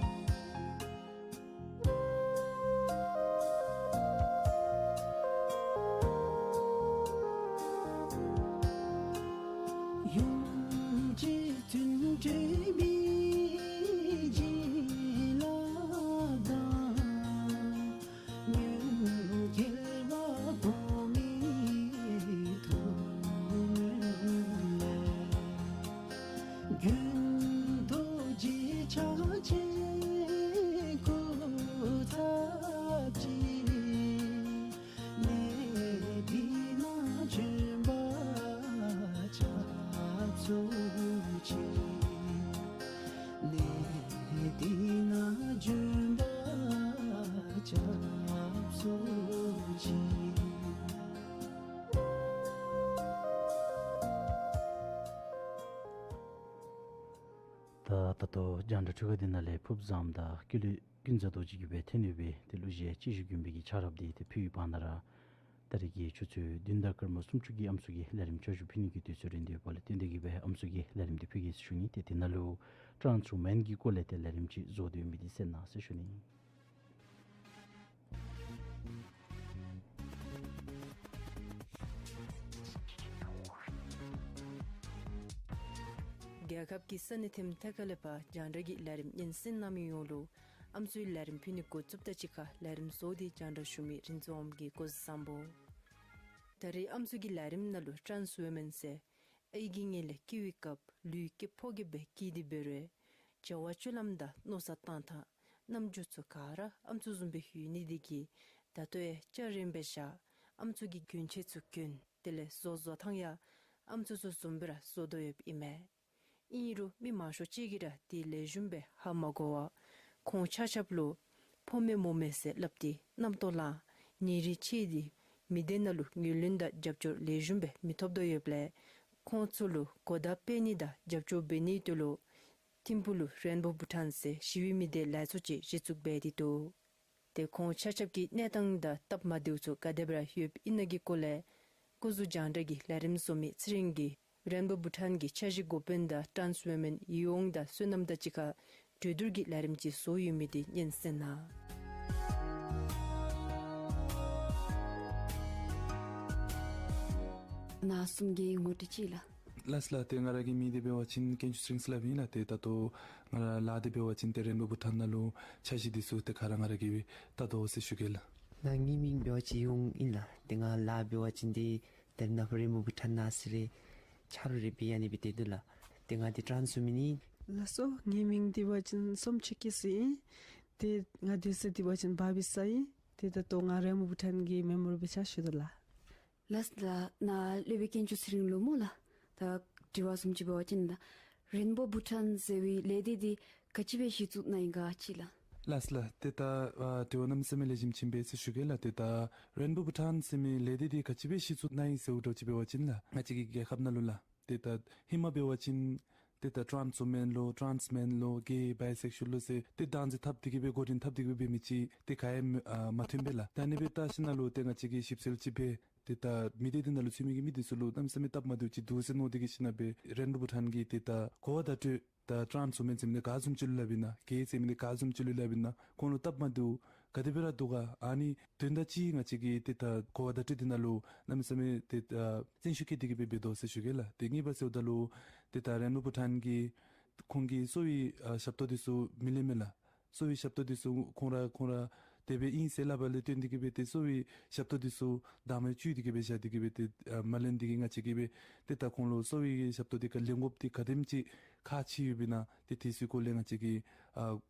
ཡུམ་རྗེ་བཙུན་སྒྲོལ་མའི་བྱིན་རླབས་དང་། ཉོན་རྒྱལ་བ་གོང་མའི་ཐུགས་སྨོན་ལས། དགོན་རྡོ་རྗེ་ཕྱག་ཆེན་སྐུ་ཚབ་ཀྱིས། གནས་འདི་ན་བྱོན་པ་སྐྱབས་སུ་མཆི། གནས་འདི་ན་བྱོན་པ་སྐྱབས་སུ་མཆི། ད་ད་ལྟོ་རྒྱང་བསྒྲགས་འཕྲུལ་ཁང་འདི་ནང་ལས་ཕུརཔ་བཟངམ་དང་ཀུན་ལེགས་ཀུན་བཟང་རྡོ་རྗེ་གིས་སྦེ་འཐེན་ཡོད་པའི་ཏེ་གླུ་གཞས་གཅིག་ཞུ་གིན་པའི་གི་ཆ་རབ་འདི་ཏེ་ཕུལ་བའི་བར་ན་ར་ད་རེས་ཀྱི་ཆུ་ཚོད་བདུན་དང་སྐར་མ་སུམ་ཅུ་གི་ཨམ་སྲུ་གི་ལས་རིམ་བསྐྱར་ཞུ་ཕུལ་ནི་གི་དུས་ཚོད་རན་ཏེ་ཡོདཔ་ལས་བརྟེན་ཏེ་གིས་སྦེ་ཨམ་སྲུ་གི་ལས་རིམ་འདི་ཕུལ་གེ་ཟེར་ཞུ་ནི། ཏེ་དེ་ནང་ལུ་ཊཱནསི་ཝོ་མཱན་གྱི་སྐོར་ལས་ཏེ་ལས་རིམ་ཅིག་བཟོ་སྟེ་ཡོད་མི་འདི་གསན་གནང་ཟེར་ཞུ་ནི། རྒྱལ་ཁབ་ཀྱི་ས་གནས་ཐིམ་ཐ་ཁ་ལས་ཕར་རྒྱང་བསྒྲགས་ཀྱི་ལས་རིམ་སྙན་གསན་གནང་མི་ཡོངས་ལུ་ཨམ་སྲུའི་ལས་རིམ་ཕུལ་ནི་འགོ་བཙུགསཔ་ད་གཅིག་ཁར་ལས་རིམ་བཟོ་སྟེ་རྒྱང་བསྒྲགས་ཞུ་མི་རིན་འཛོམས་ཀྱིས་བཀོད་བཟང་པོ། ད་རེས་ཨམ་སྲུ་གི་ལས་རིམ་ནང་ལུ་ཊཱནསི་ཝོ་མཱན་ཟེར་ཨའི་གི་མངལ་ལས་སྐྱེ་བའི་སྐབས་ལུས་སྐྱེས་ཕོ་སྐྱེས་སྦེ་སྐྱེས་ཏེ་འབད་རུང་བྱ་བ་སྤྱོད་ལམ་དང་མནོ་བསམ་བཏང་ཐངས་རྣམ་འགྱུར་ཚུ་ག་ར་ཨམ་སྲུ་བཟུམ་སྦེ་ཡོད་ནི་འདི་གིས་ ད་ལྟོ་ཡང་སྐྱ་རེངམ་སྦེ་བཞག། ཨམ་སྲུ་གི་གྱོན་ཆས་ཚུ་གྱོན། དེ་ལས་བཟོ་བཟོ་ཐངས་ཡང་ཨམ་སྲུ་ཚུ་བཟུམ་སྦེ་ར་བཟོ་དོ་ཡོདཔ་ཨིན་མས། ཨིན་རུང་མི་མང་ཤོས་ཅིག་གིས་ར་དེ་ལེགས་ཤོམ་སྦེ་ཧ་མ་གོ་བར་ཁོང་ཆ་ཁྱབ་ལུ་ཕོག་མས་མོ་མས་ཟེར་སླབ་སྟེ་རྣམ་རྟོག་ལངས། ཉིན་རེ་ཕྱེད་དེ་མི་སྡེ་ནང་ལུ་ངོས་ལེན་དང་རྒྱབ་སྐྱོར་ལེགས་ཤོམ་སྦེ་མི་ཐོབ་དོ་ཡོདཔ་ལས་ཁོང་ཚུ་ལུ་གོ་བརྡ་སྤེལ་ནི་དང་རྒྱབ་སྐྱོར་འབད་ནིའི་དོན་ལུ་ཐིམ་ཕུག་ལུ་རེན་བོ་བུ་ཊཱན་ཟེར་ཞི་བའི་མི་སྡེ་ལས་ཚོགས་ཅིག་གཞི་བཙུགས་འབད་དེ་འདུག། ཏེ་ཁོང་ཆ་ཁྱབ་ཀྱི་གནས་སྟངས་དང་སྟབས་མ་བདེཝ་ཚུ་ག་དེ་སྦེ་ར་ཡོདཔ་ཨིན་ན་གི་སྐོར་ལས་སྐུ་གཟུགས་རྒྱང་བསྒྲགས་ཀྱི་ལས་རིམ་བཟོ་མི་ཚེ་རིང་གིས་རེན་བོ་བུ་ཊཱན་གྱི་འཆར་གཞི་འགོ་དཔོན་དང་ཊཱནསི་ཝི་མེན་ཡི་ཡོང་དང་བསོད་ནམས་དང་གཅིག་ཁར་གྲོས་བསྡུར་གྱི་ལས་རིམ་ཅིག་བཟོ་ཡོད་མི་དེ་སྙན་གསན་གནང་། ནཱ་གསུམ་གྱི་ངོ་སྤྲོད་ཅིག་ལགས། ལགས་ལགས། ཏེ་ང་ར་གི་མིང་འདི་འབད་བ་ཅིན་དཀོན་མཆོག་ཚེ་རིང་ཟེར་སླབ་ཨིན་ལགས། ཏེ་ད་ལྟོ་ང་ར་ལཱ་འདི་འབད་བ་ཅིན་ཏེ་རེན་བོ་བུ་ཊཱན་ནང་ལུ་འཆར་གཞི་འདི་ཚུ་ཏེ་ག་ར་ང་ར་གིས་སྦེ་བལྟ་དོ་ཟེར་ཞུ་གེ་ལགས། ནཱ་ངེའི་མིང་འབད་བ་ཅིན་ཡི་ཡོང་ཨིན་ལགས། ཏེ་ང་ལཱ་འབད་བ་ཅིན་ཏེ་ད་རེས་ནངས་པ་རེན་བོ་བུ་ཊཱན་ནང་ཨ་ཙི་རེ་ཆ་རོགས་རེ་འབད་ཨ་ནི་སྦེ་སྡོད་དོ་ལགས། ཏེ་ང་འདི་ཊཱནསི་ཝི་མེན་ཨིན། ལགས་སོ། ངེའི་མིང་འདི་འབད་བ་ཅིན་བསོད་ཆེ་སྐྱིད་ཟེར་ཨིན། ཏེ་ང་སྡོད་ས་འདི་འབད་བ་ཅིན་བར་བི་ས་ཨིན། ཏེ་ད་ལྟོ་ང་རེན་བོ་བུ་ཊཱན་གྱི་མེམ་བར་སྦེ་ཕྱག་ཞུ་དོ་ལགས། ལགས་ལགས། ནཱ་སློབ་དཔོན་དཀོན་མཆོག་ཚེ་རིང་ལུ་སྨོ་ལགས། ད་དྲི་བ་བཟུམ་ཅིག་འབད་བ་ཅིན་ད་རེན་བོ་བུ་ཊཱན་ཟེར་བའི་ལས་སྡེ་འདི་ག་ཅི་སྦེ་གཞི་བཙུགས་གནང་ཡི་ག་ཅིག་ལགས། ལགས་ལགས། ཏེ་ད་ཨ་དྲི་བ་གནམ་མེད་ས་མེད་ལེགས་ཤོམ་ཅིག་སྦེ་ཟེར་ཞུ་གེ་ལགས། ཏེ་ད་རེན་བོ་བུ་ཊཱན་ཟེར་མི་ལས་སྡེ་འདི་ག་ཅི་སྦེ་གཞི་བཙུགས་གནང་ཡི་ཟེརཝ་འདྲཝ་ཅིག་འབད་བ་ཅིན་ལགས། ང་བཅས་ཀྱི་རྒྱལ་ཁབ་ནང་ལུ་ལགས། ཏེ་ད་ཧེ་མ་འབད་བ་ཅིན་ཏེ་ད་ཊཱནསི་ཝི་མེན་ལོ་ཊཱནསི་མེན་ལོ་གེ་བའི་སེཀ་ཤུ་ལ་ལོ་ཟེར་ཏེ་བདག་འཛིན་འཐབ་སྟེ་གི་སྦེ་འགོ་འདྲེན་འཐབ་སྟེ་གི་སྦེ་འབད་མི་ཅིག་ཏེ་ག་ཡང་ཨ་མ་ཐོན་པས་ལགས། ད་ཨ་ནི་སྦེ་བལྟ་ཞིནམ་ལས་ཏེ་ང་བཅས་ཀྱིས་ཞིབ་འཚོལ་ཅིག་འབད། ཏེ་ད་མི་སྡེ་འདི་ནང་ལུ་ཚུད་མི་གི་མི་འདི་ཚུ་ལུ་གནམ་མེད་ས་མེད་སྟབས་མ་བདེཝ་ཅིག་འདུག་ཟེར་མནོ་སྟེ་གི་ཞིནམ་ལས་རེན་བོ་བུ་ཊཱན་གྱིས་ཏེ་ད་གོ་བརྡ་སྤྲོད། ད་ཊཱནསི་ཝི་མེན་ཟེར་མི་འདི་ག་བཟུམ་ཅིག་ལུ་སླབ་ཨིན་ན། གེ་ཟེར་མི་འདི་ག་བཟུམ་ཅིག་ལུ་སླབ་ཨིན་ན། ཁོང་ལུ་སྟབས་མ་བདེཝ་ག་དེ་སྦེ་ར་འདུག་ག། ཨ་ནི་དོན་དག་ཅིག་ང་བཅས་ཀྱིས་ཏེ་ད་གོ་བརྡ་སྤྲོད་འདི་ནང་ལུ་གནམ་མེད་ས་མེད་ཏེ་ད་བརྩོན་ཤུགས་བསྐྱེད་དེ་གི་སྦེ་འབད་དོ་ཟེར་ཞུ་གེ་ལགས། ཏེ་གཉིས་པ་ཟེརཝ་ད་ལུ་ཏེ་ད་རེན་བོ་བུ་ཊཱན་གྱིས་ཁོང་གི་གསོ་བའི་ཨ་ཞབས་ཏོག་འདི་ཚུ་མི་ལེན་མས་ལགས། གསོ་བའི་ཞབས་ཏོག་འདི་ཚུ་ཁོང་ར་ཁོང་ར་དེ་སྦེ་ཨིན་ཟེར་སླབ་པ་ལས་བརྟེན་ཏེ་གི་སྦེ་ཏེ་གསོ་བའི་ཞབས་ཏོག་འདི་ཚུ་བདག་མེད་བཅོས་ཏེ་གི་སྦེ་བཞག་སྟེ་གི་སྦེ་ཏེ་ཨ་མ་ལེན་ཏེ་གི་ང་བཅས་ཀྱིས་སྦེ་ཏེ་ད་ཁོང་ལུ་གསོ་བའི་ཞབས་ཏོག་འདི་ག་ལེན་དགོཔ་འདི་ག་དེམ་ཅིག་ཁག་ཆེ་ཡོདཔ་ཨིན་ན་ཏེ་དེ་ཚུ་སྐོར་ལས་ང་བཅས་ཀྱིས་ཨ་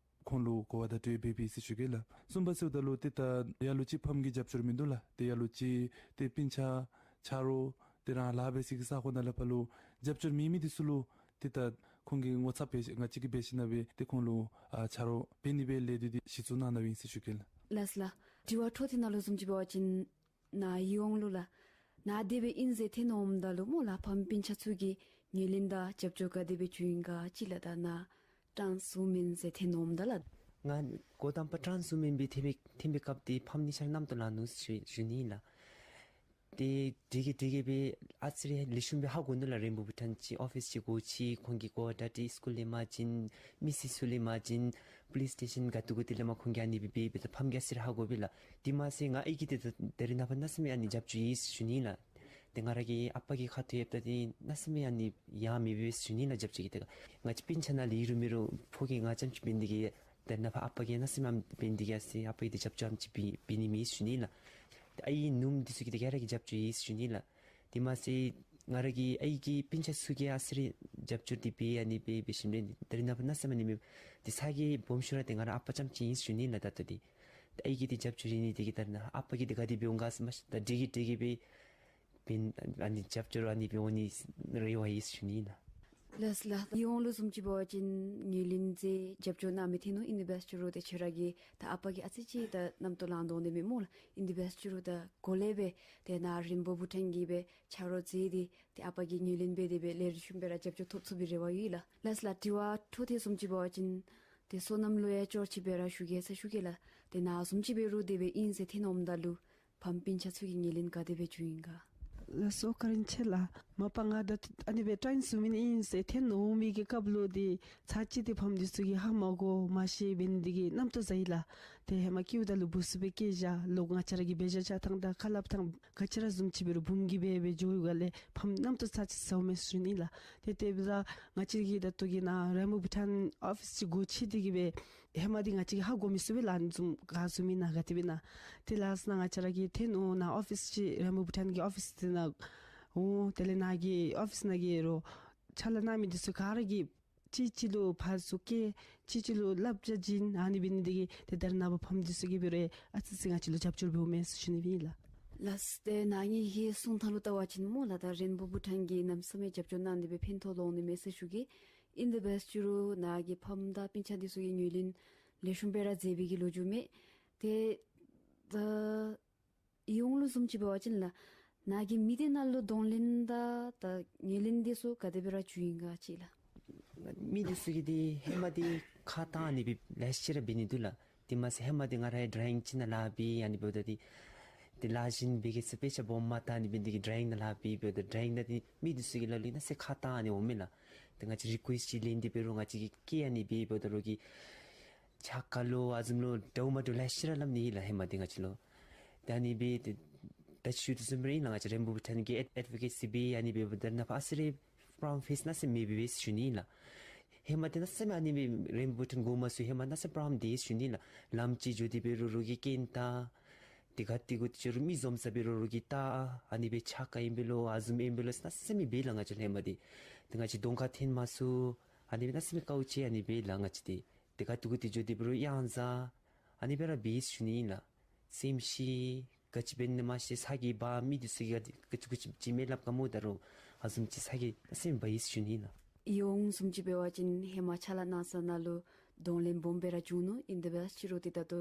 ཁོང་ལུ་གོ་བརྡ་སྤྲོད་འབད་འབད་ཡི་ཟེར་ཞུ་གེ་ལགས། གསུམ་པ་ཟེརཝ་ད་ལུ་ཏེ་ད་ལ་ལུ་ཅིག་ཕམ་གྱི་རྒྱབ་སྐྱོར་མིན་འདུག་ལགས། ཏེ་ལ་ལུ་ཅིག་ཏེ་སྤུན་ཆ་ཆ་རོགས་ཏེ་རང་ལཱ་འབད་སའི་གི་ས་ཁོངས་ནང་ལས་ཕར་ལུ་རྒྱབ་སྐྱོར་མེད་མི་འདི་ཚུ་ལུ་ཏེ་ད་ཁོང་གིས་ངོ་ཚབ་འབད་ང་བཅས་ཀྱིས་འབད་ཞིནམ་ལས་ཏེ་ཁོང་ལུ་ཨ་ཆ་རོགས་འབད་ནི་སྦེ་ལས་སྡེ་འདི་གཞི་བཙུགས་གནང་གནངམ་ཨིན་ཟེར་ཞུ་གེ་ལགས། ལགས་ལགས། དྲི་བ་འཕྲོ་མཐུད་ནང་ལུ་བཟུམ་ཅིག་འབད་བ་ཅིན་ནཱ་ཡི་ཡོང་ལུ་ལགས། ནཱ་དེ་སྦེ་ཨིན་ཟེར་ཐོན་འོངམ་ད་ལུ་སྨོ་ལགས་ཕམ་སྤུན་ཆ་ཚུ་གི་ངོས་ལེན་དང་རྒྱབ་སྐྱོར་ག་དེ་སྦེ་བྱུང་ཡི་ག་ཅིག་ལགས། ད་ནཱ་ཊཱནསི་ཝི་མེན་ཟེར་ཐོན་འོངམ་ད་ལགས། ང་འགོ་དང་པ་ཊཱནསི་ཝི་མེན་སྦེ་ཐོན་པའི་ཐོན་པའི་སྐབས་འདི་ཕམ་གཉིས་ཆ་ར་རྣམ་རྟོག་ལང་ནུག་ཟེར་ཞུ་ནི་ལགས། ཏེ་དེ་གིས་དེ་གིས་སྦེ་ཨ་ཙི་རེ་ལེགས་ཤོམ་སྦེ་ཧ་གོ་ནུག་ལགས། རེན་བོ་བུ་ཊཱན་ཅིག་ཨོ་ཕིསི་ཅིག་སྒོ་ཕྱེ་ཁོང་གིས་གོ་བརྡ་སྤྲོད་སི་ཀུལ་ལས་མར་བྱིན་མི་སེར་ཚུ་ལས་མར་བྱིན་པོ་ལིསི་སི་ཊེ་ཤཱན་ག་ཏེ་དགོ་དེ་ལས་མར་ཁོང་གིས་ཨ་ནི་སྦེ་འབད་འབདཝ་ད་ཕམ་གྱིས་ཨ་ཙི་རེ་ཧ་གོ་པས་ལགས། དེ་མ་ཚད་ང་ཨའི་གིས་ཏེ་ད་ད་རེས་ནངས་པ་གནམ་མེད་ས་མེད་ཨ་ནི་རྒྱབ་སྐྱོར་ཡོད་ཟེར་ཞུ་ནི་ལགས། ཏེ་ང་ར་གི་ཨ་པ་གི་ཁ་ཐུག་ཡོདཔ་ད་ཏེ་གནམ་མེད་ས་མེད་ཨ་ནི་ཡང་མེད་པས་ཟེར་ཞུ་ནི་ལགས། རྒྱབ་སྐྱོར་གྱིས་ད་ང་བཅས་སྤུན་ཆ་ནང་ལས་ཨིན་རུང་མེན་རུང་ཕོ་སྐྱེས་ང་རྐྱངམ་ཅིག་འབད་ནི་དེ་གིས་ད་རེས་ནངས་པ་ཨ་པ་གིས་གནམ་མེད་ས་མེད་ཨ་ནི་འབད་ནི་དེ་གིས་ཨ་ཙི་ཨ་པ་གིས་ཏེ་རྒྱབ་སྐྱོར་ཨ་ནེམ་ཅིག་འབད་འབད་ནི་མས་ཟེར་ཞུ་ནི་ལགས། ཏེ་ཨའི་ནུམོ་འདི་ཚུ་གིས་ཏེ་ག་ར་གིས་རྒྱབ་སྐྱོར་ཡོད་ཟེར་ཞུ་ནི་ལགས། དེ་མ་ཚད་ང་ར་གི་ཨའི་གི་སྤུན་ཆ་ཚུ་གིས་ཨ་ཙི་རེ་རྒྱབ་སྐྱོར་འདི་འབད་ཨ་ནི་འབད་འབད་ཞིནམ་ལས་ད་རེས་ནངས་པ་གནམ་མེད་ས་མེད་ཨ་ནི་མེད་ཏེ་ས་གི་སྦོམ་ཤོས་ར་ཏེ་ང་ར་ཨ་པ་རྐྱངམ་ཅིག་ཨིན་ཟེར་ཞུ་ནི་ལགས། ད་ལྟོ་འདི་ཏེ་ཨའི་གིས་ཏེ་རྒྱབ་སྐྱོར་ཡོད་ནི་དེ་གིས་ད་རེས་ནངས་ཨ་པ་གིས་ཏེ་ག་དེ་འབད་འོང་ག་ཟེར་མ་ཤེས། ད་དེ་གིས་དེ་གིས་སྦེ་འབད་ཨ་ནི་རྒྱབ་སྐྱོར་ཨ་ནི་འབད་འོང་ནི་རེ་བ་ཡོད་ཟེར་ཞུ་ནི་ལགས། ལགས་ལགས། ཡི་ཡོང་ལུ་བཟུམ་ཅིག་འབད་བ་ཅིན་ངོས་ལེན་མཛད་རྒྱབ་སྐྱོར་གནང་མི་ཐོན་ནུག། ཨིན་ཏེ་འབད་ཞུ་རུང་ཏེ་ཁྱོད་ར་གི་ད་ཨ་པ་གིས་ཨ་ཙི་ཅིག་ད་རྣམ་རྟོག་ལང་དོ་ནི་མས་སྨོ་ལགས། ཨིན་ཏེ་འབད་ཞུ་རུང་ད་གོང་ལས་སྦེ་ཏེ་ནཱ་རེན་བོ་བུ་ཊཱན་གྱིས་སྦེ་ཆ་རོགས་མཛད་དེ་ཏེ་ཨ་པ་གིས་ངོས་ལེན་འབད་དེ་སྦེ་ལེགས་ཤོམ་སྦེ་ར་རྒྱབ་སྐྱོར་ཐོབ་ཚུགས་པའི་རེ་བ་ཡོད་ལགས། ལགས་ལགས། དྲི་བ་འཕྲོ་མཐུད་བཟུམ་ཅིག་འབད་བ་ཅིན་ཏེ་བསོད་ནམས་ལུ་ཡང་ཅོག་ཅིག་སྦེ་ར་ཞུ་གེ་ཟེར་ཞུ་གེ་ལགས། ཏེ་ནཱ་བཟུམ་ཅིག་འབད་རུང་དེ་སྦེ་ཨིན་ཟེར་ཐོན་འོངམ་ད་ལུ་ཕམ་སྤུན་ཆ་ཚུ་གི་ངོས་ལེན་ག་དེ་སྦེ་བྱུང་ཡི་ག། ལགས་སོ། བཀའ་དྲིན་ཆེ་ལགས། མ་པ་ང་ད་ཨ་ནི་སྦེ་ཊཱནསི་ཝི་མེན་ཨིན་ཟེར་ཐོན་འོང་མི་གི་སྐབས་ལུ་ཏེ་ཚར་གཅིག་ཏེ་ཕམ་འདི་ཚུ་གིས་ཧ་མ་གོ་མ་ཤེས་འབད་ནི་དེ་གིས་རྣམ་རྟོག་ཟ་ཡི་ལགས། ཏེ་ཧེ་མ་སྐྱེཝ་ད་ལུ་བུ་ཚུ་སྦེ་སྐྱེས་བཞག། ལོག་ང་བཅས་ར་གིས་འབད་བཞག་བཞག་ཐངས་དང་ཁ་སླབ་ཐངས་ག་ཅི་ར་བཟུམ་ཅིག་འབད་རུང་བུམོ་གིས་འབད་འབད་འགྱོ་ཡོད་ག་ལས་ཕམ་རྣམ་རྟོག་ཚར་གཅིག་ཟཝ་མས་ཟེར་ཞུ་ནི་ལགས། ཏེ་དེ་འབདཝ་ད་ང་བཅས་ཀྱིས་ད་ལྟོ་གི་ནཱ་རེན་བོ་བུ་ཊཱན་ཨོ་ཕིསི་ཅིག་སྒོ་ཕྱེ་སྟེ་གི་སྦེ་ཧེ་མ་འདི་ང་བཅས་ཀྱིས་ཧ་གོ་མི་ཚུགས་པས་ལགས། བཟུམ་ག་བཟུམ་ཨིན་ན་ག་དེ་སྦེ་ཨིན་ན། ཏེ་ལགས་ནཱ་ང་བཅས་ར་གིས་ཐོན་འོང་ནཱ་ཨོ་ཕིསི་ཅིག་རེན་བོ་བུ་ཊཱན་གྱི་ཨོ་ཕིསི་འདི་ནང་འོང་། དེ་ལས་ནཱ་གི་ཨོ་ཕིསི་ནང་གི་རོགས་ཕྱག་ལཱ་གནང་མི་འདི་ཚུ་ག་ར་གིས་ གཅིག་གཅིག་ལུ་ཕར་ཚུར་བཀལ་གཅིག་གཅིག་ལུ་བསླབ་བྱ་བྱིན་ཨ་ནི་འབད་ནི་འདི་གིས་ཏེ་ད་རེས་ནངས་པ་ཕམ་འདི་ཚུ་གིས་འབད་རུང་ཨ་ཙི་ཙི་ང་བཅས་ལུ་རྒྱབ་སྐྱོར་འབདཝ་མས་ཟེར་ཞུ་ནི་ཨིན་ལགས། ལགས་སོ། ཏེ་ནཱ་གི་གསུང་ཐངས་ལུ་བལྟ་བ་ཅིན་སྨོ་ལགས། ད་རེན་བོ་བྷུ་ཊཱན་གྱིས་གནམ་མེད་ས་མེད་རྒྱབ་སྐྱོར་གནང་སྟེ་སྦེ་ཕན་ཐོགས་འོང་ནི་མས་ཟེར་ཞུ་གེ། ཨིན་ཏེ་འབད་ཅི་རུང་ནཱ་གི་ཕམ་དང་སྤུན་ཆ་འདི་ཚུ་གིས་ངོས་ལེན་ལེགས་ཤོམ་སྦེ་ར་མཛད་པའི་གི་ལོ་རྒྱུས་མས། ཏེ་ད་ཡོངས་ལུ་བཟུམ་ཅིག་འབད་བ་ཅིན་ལགས། ནཱ་གིས་མི་སྡེ་ནང་ལུ་གདོང་ལེན་དང་ད་ངོས་ལེན་འདི་ཚུ་ག་དེ་སྦེ་ར་བྱུང་ཡི་ག་ཅིག་ལགས། མི་འདི་ཚུ་གིས་འདི་ཧེ་མ་འདི་ཁ་གཏང་ཨ་ནི་སྦེ་ལེ་ཤ་ར་འབད་ནི་འདུག་ལགས། དེ་མ་ཚད་ཧེ་མ་འདི་ང་རའི་ཌྲོ་ཡིང་ཅིག་ནང་ལཱ་འབད་ཨ་ནི་འབདཝ་ད་འདི་འདི་ལཱ་བྱིན་པའི་གི་ཚེ་དཔེ་ཆ་སྦོམ་མ་བལྟ་ཨ་ནི་སྦེ་འདི་གི་ཌྲོ་ཡིང་ནང་ལཱ་འབད་འབདཝ་ད་ཌྲོ་ཡིང་ནང་འདི་མི་འདི་ཚུ་གིས་ལ་ལུ་ནང་སེམས་ཁ་གཏང་ཨ་ནི་འོང་མས་ལགས། ཏེ་ང་བཅས་རི་ཀུ་ཨེསཊ་ཅིག་ལེན་ཏེ་འབད་རུང་ང་བཅས་ཀྱིས་བཀལ་ཨ་ནི་སྦེ་འབདཝ་ད་རོགས་ཀྱིས་ཆ་ཁ་ལུ་ཨ་བཟུམ་ལུ་འདྲཝ་མ་འདྲཝ་ལེ་ཤ་ར་སླབ་ནི་ཨིན་ལགས་ཧེ་མ་འདི་ང་བཅས་ལུ། ཏེ་ཨ་ནི་སྦེ་ཏེ་ད་ཞུ་དོ་བཟུམ་སྦེ་ར་ཨིན་ལགས། ང་བཅས་རེན་བོ་བྷུ་ཊཱན་གྱི་ཨེཌ་ཨེཌ་བོ་ཀེ་སི་འབད་ཨ་ནི་སྦེ་འབདཝ་ད་ནཱ་ཕར་ཨ་ཙི་རེ་པོརོབ་ལེམ་ཕེསི་ནང་སེམས་མེད་པས་ཟེར་ཞུ་ནི་ཨིན་ལགས། ཧེ་མ་འདི་ནང་སེམས་ཨ་ནི་སྦེ་རེན་བོ་བྷུ་ཊཱན་འགོ་མ་བཙུགས་ཧེ་མ་ནང་སེམས་པོརོབ་ལེམ་འདུག་ཟེར་ཞུ་ནི་ཨིན་ལགས། ལམ་ཅིག་འགྱོ་སྟེ་འབད་རུང་རོགས་ཀྱིས་རྐྱེན་བཏང་། ཏེ་ག་ཏེ་གུ་ཏེ་ཅིག་རུང་མི་འཛོམས་ས་འབད་རུང་རོགས་ཀྱིས་བལྟ་ཨ་ནི་སྦེ་ཆ་ཁ་ཨིན་པས་ལོ་ཨ་བཟུམ་ཨིན་པས་ལོ་ཟེར་ནང་སེམས་མེད་པས་ལགས་ང་བཅས་ལུ་ཧེ་མ་འདི། ཏེ་ང་བཅས་གདོང་ཁར་འཐོན་མ་ཚུགས་ཨ་ནི་སྦེ་ནང་སེམས་མེད་དཀའཝ་སྤྱད་ཨ་ནི་སྦེ་ལགས་ང་བཅས་འདི། ཏེ་ག་ཏེ་གུ་ཏེ་འགྱོ་སྟེ་འབད་རུང་གཡང་ཟ་ཨ་ནི་སྦེ་ར་འབད་ཟེར་ཞུ་ནི་ཨིན་ལགས། སེམས་ཤི་ག་ཅི་འབད་ནི་མ་ཤེས། ཚ་གྱང་འབག་མི་འདི་ཚུ་གིས་ག་ཅི་ག་ཅི་ཅིག་མེད་སླབ་ག་སྨོ་ད་རུང་ཨ་བཟུམ་ཅིག་ཚ་གྱང་སེམས་འབག་ཡི་ཟེར་ཞུ་ནི་ཨིན་ལགས། ཡོངས་བཟུམ་ཅིག་འབད་བ་ཅིན་ཧེ་མ་ཕྱག་ལཱ་གནང་ས་ནང་ལུ་གདོང་ལེན་སྦོམ་སྦེ་ར་བྱུང་ནུག། ཨིན་ཏེ་འབད་ཅི་རུང་ཏེ་ད་ལྟོ་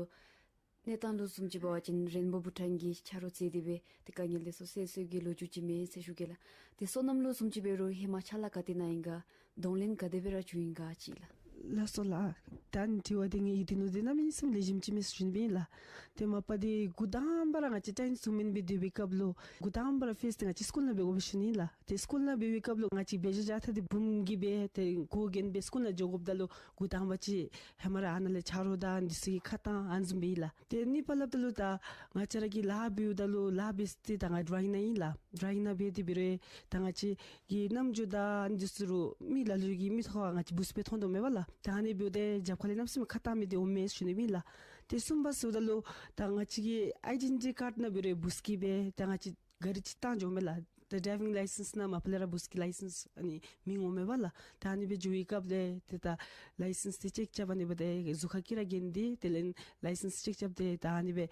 གནས་སྟངས་ལུ་བཟུམ་ཅིག་འབད་བ་ཅིན་རེན་བོ་བྷུ་ཊཱན་གྱིས་ཆ་རོགས་མཛད་དེ་སྦེ་ཏེ་དཀའ་ངལ་འདི་ཚུ་སེལ་སེལ་གྱི་ལོ་རྒྱུས་ཅིག་མས་ཟེར་ཞུ་གེ་ལགས། ཏེ་བསོད་ནམས་ལུ་བཟུམ་ཅིག་འབད་རུང་ཧེ་མ་ཕྱག་ལཱ་ག་ཏེ་གནང་ཡི་ག་གདོང་ལེན་ག་དེ་སྦེ་ར་བྱུང་ཡི་ག་ཅིག་ལགས། ལགས་སོ་ལགས། ད་ཨ་ནི་དྲི་བ་འདི་ངེའི་གི་དོན་ལུ་འདི་གནམ་མེད་ས་མེད་ལེགས་ཤོམ་ཅིག་མས་ཟེར་ཞུ་ནི་ཨིན་ལགས། ཏེ་མ་པ་འདི་འགོ་དང་པ་ར་ང་བཅས་ཊའིམ་ཝུ་མེན་སྦེ་སྡོད་པའི་སྐབས་ལུ་འགོ་དང་པ་ར་ཕེསི་འདི་ང་བཅས་སི་ཀུལ་ནང་འབད་དགོ་པས་ཟེར་ཞུ་ནི་ཨིན་ལགས། ཏེ་སི་ཀུལ་ནང་འབད་བའི་སྐབས་ལུ་ང་བཅས་འབད་བཞག་བཞག་ཐངས་འདི་བུམོ་གིས་འབད་ཏེ་འགོ་འགན་འབད་སི་ཀུལ་ནང་འགྱོ་དགོཔ་ད་ལུ་འགོ་དང་པ་ཅིག་ཧེ་མ་ར་ཨ་ནཱ་ལས་ཆ་རོགས་དང་འདི་ཚུ་གིས་ཁ་གཏང་ཨ་ནི་བཟུམ་སྦེ་ཨིན་ལགས། ཏེ་གཉིས་པ་སླབ་ད་ལུ་ད་ང་བཅས་ར་གིས་ལཱ་འབདཝ་ད་ལུ་ལཱ་འབད་ས་འདི་ད་ང་ཌོ་རོ་ཡིང་ནང་ཨིན་ལགས། ཌོ་རོ་ཡིང་ནང་འབད་དེ་འབད་རུང་ད་ང་བཅས་ཀྱི་རྣམ་འགྱུར་དང་འདི་ཚུ་རུང་མི་ལ་ལུ་གིས་མིག་ཏོ་ཁར་ང་བཅས་འབུ་སྦེ་མཐོང་དོ་མས་པ་ལགས། ད་ཨ་ནི་འབདཝ་ད་རྒྱབ་ཁ་ལས་གནམ་མེད་ས་མེད་ཁ་གཏང་མི་འདི་འོང་མས་ཟེར་ཞུ་ནི་ཨིན་ལགས། ཏེ་གསུམ་པ་ཟེརཝ་ད་ལུ་ད་ང་བཅས་ཀྱི་ཨའི་ཌེན་ཊི་ཊི་ཀཱཌ་ནང་འབད་རུང་འབུ་སྐྱེས་སྦེ་ད་ང་བཅས་གཱ་རི་ཅིག་བཏང་འགྱོཝ་མས་ལགས། ད་ཌྲའི་ཝིང་ལའི་སེནསི་ནང་མ་པ་ལས་ར་འབུ་སྐྱེས་ལའི་སེནསི་ཨ་ནི་མིང་འོང་མས་པ་ལགས། ད་ཨ་ནི་སྦེ་འགྱོ་བའི་སྐབས་ལས་ཏེ་ད་ལའི་སེནསི་འདི་ཅེཀ་རྐྱབ་ཨ་ནི་འབདཝ་ད་གཟུགས་ཁར་དཀྱི་ར་གྱོན་ཏེ་དེ་ལས་ལའི་སེནསི་ཅེཀ་རྐྱབ་སྟེ་ད་ཨ་ནི་སྦེ་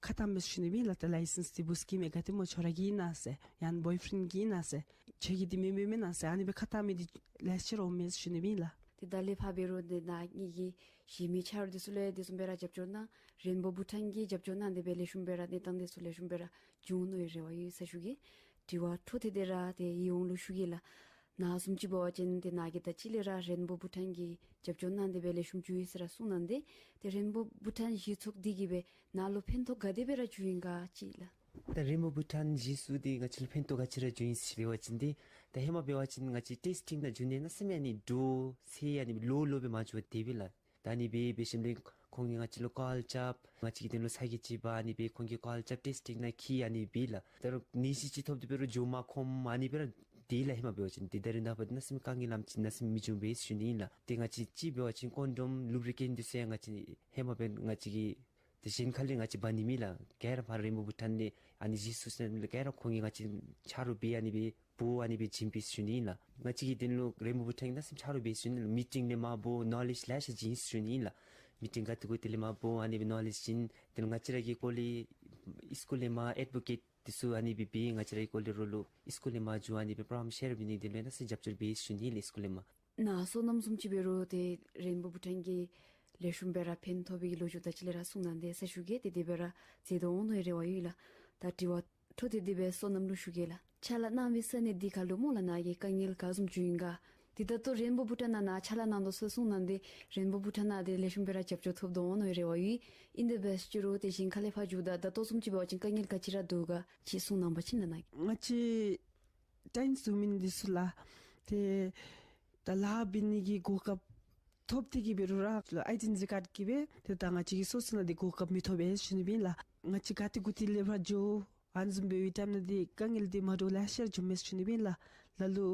ཁ་གཏངམ་མས་ཟེར་ཞུ་ནི་ཨིན་ལགས། ད་ལའི་སེནསི་འདི་འབུ་སྐྱེས་མས་ག་ཏེ་སྨོ་ཁྱོད་ར་གི་ཨིན་ན་ཟེར་ཡང་ན་བོའི་ཕི་རེནཌ་གི་ཨིན་ན་ཟེར་ཁྱོད་ཀྱི་འདི་མེན་མེན་མེན་ན་ཟེར་ཨ་ནི་སྦེ་ཁ་གཏང་མི་འདི་ལེ་ཤ་ར་འོང་མས་ཟེར་ཞུ་ནི་ཨིན་ལགས། ཏེ་ད་ལས་ཕར་འབད་རུང་ཏེ་ནཱ་ངེ་གི་གཞན་མི་ཆ་རོགས་འདི་ཚུ་ལུ་ཡང་དེ་བཟུམ་སྦེ་ར་རྒྱབ་སྐྱོར་གནང་། རེན་བོ་བྷུ་ཊཱན་གྱིས་རྒྱབ་སྐྱོར་གནང་སྟེ་སྦེ་ལེགས་ཤོམ་སྦེ་ར་གནས་སྟངས་འདི་ཚུ་ལེགས་ཤོམ་སྦེ་ར་བྱུང་ནི་ཡོད་རེ་བ་ཡོད་ཟེར་ཞུ་གེ། དྲི་བ་འཕྲོ་མཐུད་དེ་ར་ཏེ་ཡི་འོང་ལུ་ཞུ་གེ་ལགས། ནཱ་བཟུམ་ཅིག་འབད་བ་ཅིན་ཏེ་ནཱ་གིས་ད་ཅི་ལས་ར་རེན་བོ་བྷུ་ཊཱན་གྱིས་རྒྱབ་སྐྱོར་གནང་སྟེ་སྦེ་ལེགས་ཤོམ་བྱུང་ཡི་ཟེར་ར་གསུངས་གནང་སྟེ་ཏེ་རེན་བོ་བྷུ་ཊཱན་གཞི་ཚོགས་འདི་གིས་སྦེ་ནཱ་ལུ་ཕན་ཐོགས་ག་དེ་སྦེ་ར་བྱུང་ཡི་ག་ཅིག་ལགས། ད་རེན་བོ་བྷུ་ཊཱན་གཞི་བཙུགས་འདི་ང་བཅས་ལུ་ཕན་ཐོགས་ག་ཅི་ར་བྱུང་ཡི་ཟེར་བ་ཅིན་འདི་ད་ཧེ་མ་འབད་བ་ཅིན་ང་བཅས་ཊེསི་ཊིང་ནང་འགྱོ་ནི་ནང་སེམས་ཨ་ནི་འདྲོག་ཚེ་ཨ་ནི་ལོ་ལོ་སྦེ་མ་འགྱོ་དེ་སྦེ་ལགས། ད་ཨ་ནི་སྦེ་འབད་ཞིནམ་ལས་ཁོང་གིས་ང་བཅས་ལུ་ཀཱལ་རྐྱབ། ང་བཅས་ཀྱི་དོན་ལུ་ཚ་གྱང་ཅིག་འབག་ཨ་ནི་སྦེ་ཁོང་གིས་ཀཱལ་རྐྱབ་ཊེསི་ཊིང་ནང་འཁྱིད་ཨ་ནི་སྦེ་ལགས། ད་རུང་ནད་གཞི་ཅིག་ཐོབ་སྟེ་འབད་རུང་འགྱོ་མ་ཁོམ་ཨ་ནི་སྦེ་ར་དེ་ལས་ཧེ་མ་འབད་བ་ཅིན་ཏེ་ད་རེས་ནངས་པ་འདི་ནང་སེམས་དཀའ་ངལ་ལམ་ཅིག་ནང་སེམས་མི་འབྱུང་པས་ཟེར་ཞུ་ནི་ཨིན་ལགས། ཏེ་ང་བཅས་ཅིག་འབད་བ་ཅིན་ཀོན་ཌོམ་ལུབ་རི་ཀེནཊ་འདི་ཚུ་ཡང་ང་བཅས་ཧེ་མ་འབད་ང་བཅས་ཀྱིས་ཏེ་གཞན་ཁ་ལས་ང་བཅས་འབག་ནི་མེད་ལགས། ག་ར་ཕར་རེན་བོ་བྷུ་ཊཱན་ལས་ཨ་ནི་གཞི་བཙུགས་ས་ལས་ག་ར་ཁོང་གིས་ང་བཅས་ཆ་རོགས་འབད་ཨ་ནི་སྦེ་འབོ་ཨ་ནི་སྦེ་བྱིན་པས་ཟེར་ཞུ་ནི་ཨིན་ལགས། ང་བཅས་ཀྱི་དོན་ལུ་རེན་བོ་བྷུ་ཊཱན་གྱིས་གནམ་མེད་ས་མེད་ཆ་རོགས་འབད་ཟེར་ཞུ་ནི་ལགས། མི་ཊིང་ལས་མར་འབོ་ནོ་ལེཇ་ལེ་ཤ་བྱིན་ཟེར་ཞུ་ནི་ཨིན་ལགས། མི་ཊིང་ག་ཏེ་གུ་ཏེ་ལས་མར་འབོ་ཨ་ནི་སྦེ་ནོ་ལེཇ་བྱིན། དེ་ལས་ང་བཅས་ར་གི་སྐོར་ལས་ཨིས་ཀུལ་ལས་མར་ཨེཌ་བོ་ཀེཊ་འདི་ཚུ་ཨ་ནི་སྦེ་འབད་ང་བཅས་ར་གི་སྐོར་ལས་རོགས་ལུ་ཨིས་ཀུལ་ལས་མར་འགྱོ་ཨ་ནི་སྦེ་པོརོ་གྲམ་ཤེར་འབད་ནི་དེ་ལུ་ཡང་གནམ་མེད་ས་མེད་རྒྱབ་སྐྱོར་འབད་ཟེར་ཞུ་ནི་ཨིན་ལགས་ཨིས་ཀུལ་ལས་མར། ནཱ་བསོད་ནམས་བཟུམ་ཅིག་འབད་རུང་ཏེ་རེན་བོ་བྷུ་ཊཱན་གྱིས་ལེགས་ཤོམ་སྦེ་ར་ཕན་ཐོགས་པའི་ལོ་རྒྱུས་ད་ཅི་ལས་ར་གསུངས་གནང་སྟེ་ཟེར་ཞུ་གེ། ཏེ་དེ་སྦེ་ར་མཛད་དོ་འོང་ནི་རེ་བ་ཡོད་ལགས། ད་དྲི་བ་འཕྲོ་མཐུད་དེ་སྦེ་བསོད་ནམས་ལུ་ཞུ་གེ་ལགས། ཕྱག་ལཱ་གནང་བའི་ས་གནས་འདི་ཁར་ལུ་སྨོ་ལགས་ནཱ་གིས་དཀའ་ངལ་ག་བཟུམ་བྱུང་ཡི་ག། ཏེ་ད་ལྟོ་རེན་བོ་བྷུ་ཊཱན་ནང་ནཱ་ཕྱག་ལཱ་གནང་དོ་ཟེར་གསུངས་གནང་སྟེ་རེན་བོ་བྷུ་ཊཱན་ནང་འདི་ལེགས་ཤོམ་སྦེ་ར་རྒྱབ་སྐྱོར་ཐོབ་དོ་འོང་ནི་རེ་བ་ཡོད། ཨིན་ཏེ་འབད་ཅི་རུང་ཏེ་གཞན་ཁ་ལས་ཕར་འགྱོཝ་ད་ད་ལྟོ་བཟུམ་ཅིག་འབད་བ་ཅིན་དཀའ་ངལ་ག་ཅི་ར་འདུག་ག་ཅིག་གསུང་གནང་བ་ཅིན་ལགས་ནཱ་གིས། ང་བཅས་ཊའིམ་ཝུ་མེན་འདི་ཚུ་ལགས་ཏེ་ད་ལཱ་འབད་ནི་གི་གོ་སྐབས་ཐོབ་སྟེ་གིས་འབད་རུང་ར་ཨའི་ཌེན་ཊི་ཊི་ཀཱཌ་གིས་སྦེ་ཏེ་ད་ང་བཅས་ཀྱི་སོ་སོ་ནང་འདི་གོ་སྐབས་མི་ཐོབ་པས་ཟེར་ཞུ་ནི་ཨིན་ལགས། ང་བཅས་ག་ཏེ་གུ་ཏེ་ལས་ཕར་འགྱོ་ཨ་ནི་བཟུམ་འབད་བའི་ཊའིམ་ནང་འདི་དཀའ་ངལ་འདི་མ་འདྲཝ་ལེ་ཤ་ར་བྱུངམ་མས་ཟེར་ཞུ་ནི་ཨིན་ལགས། ལ་ལུ་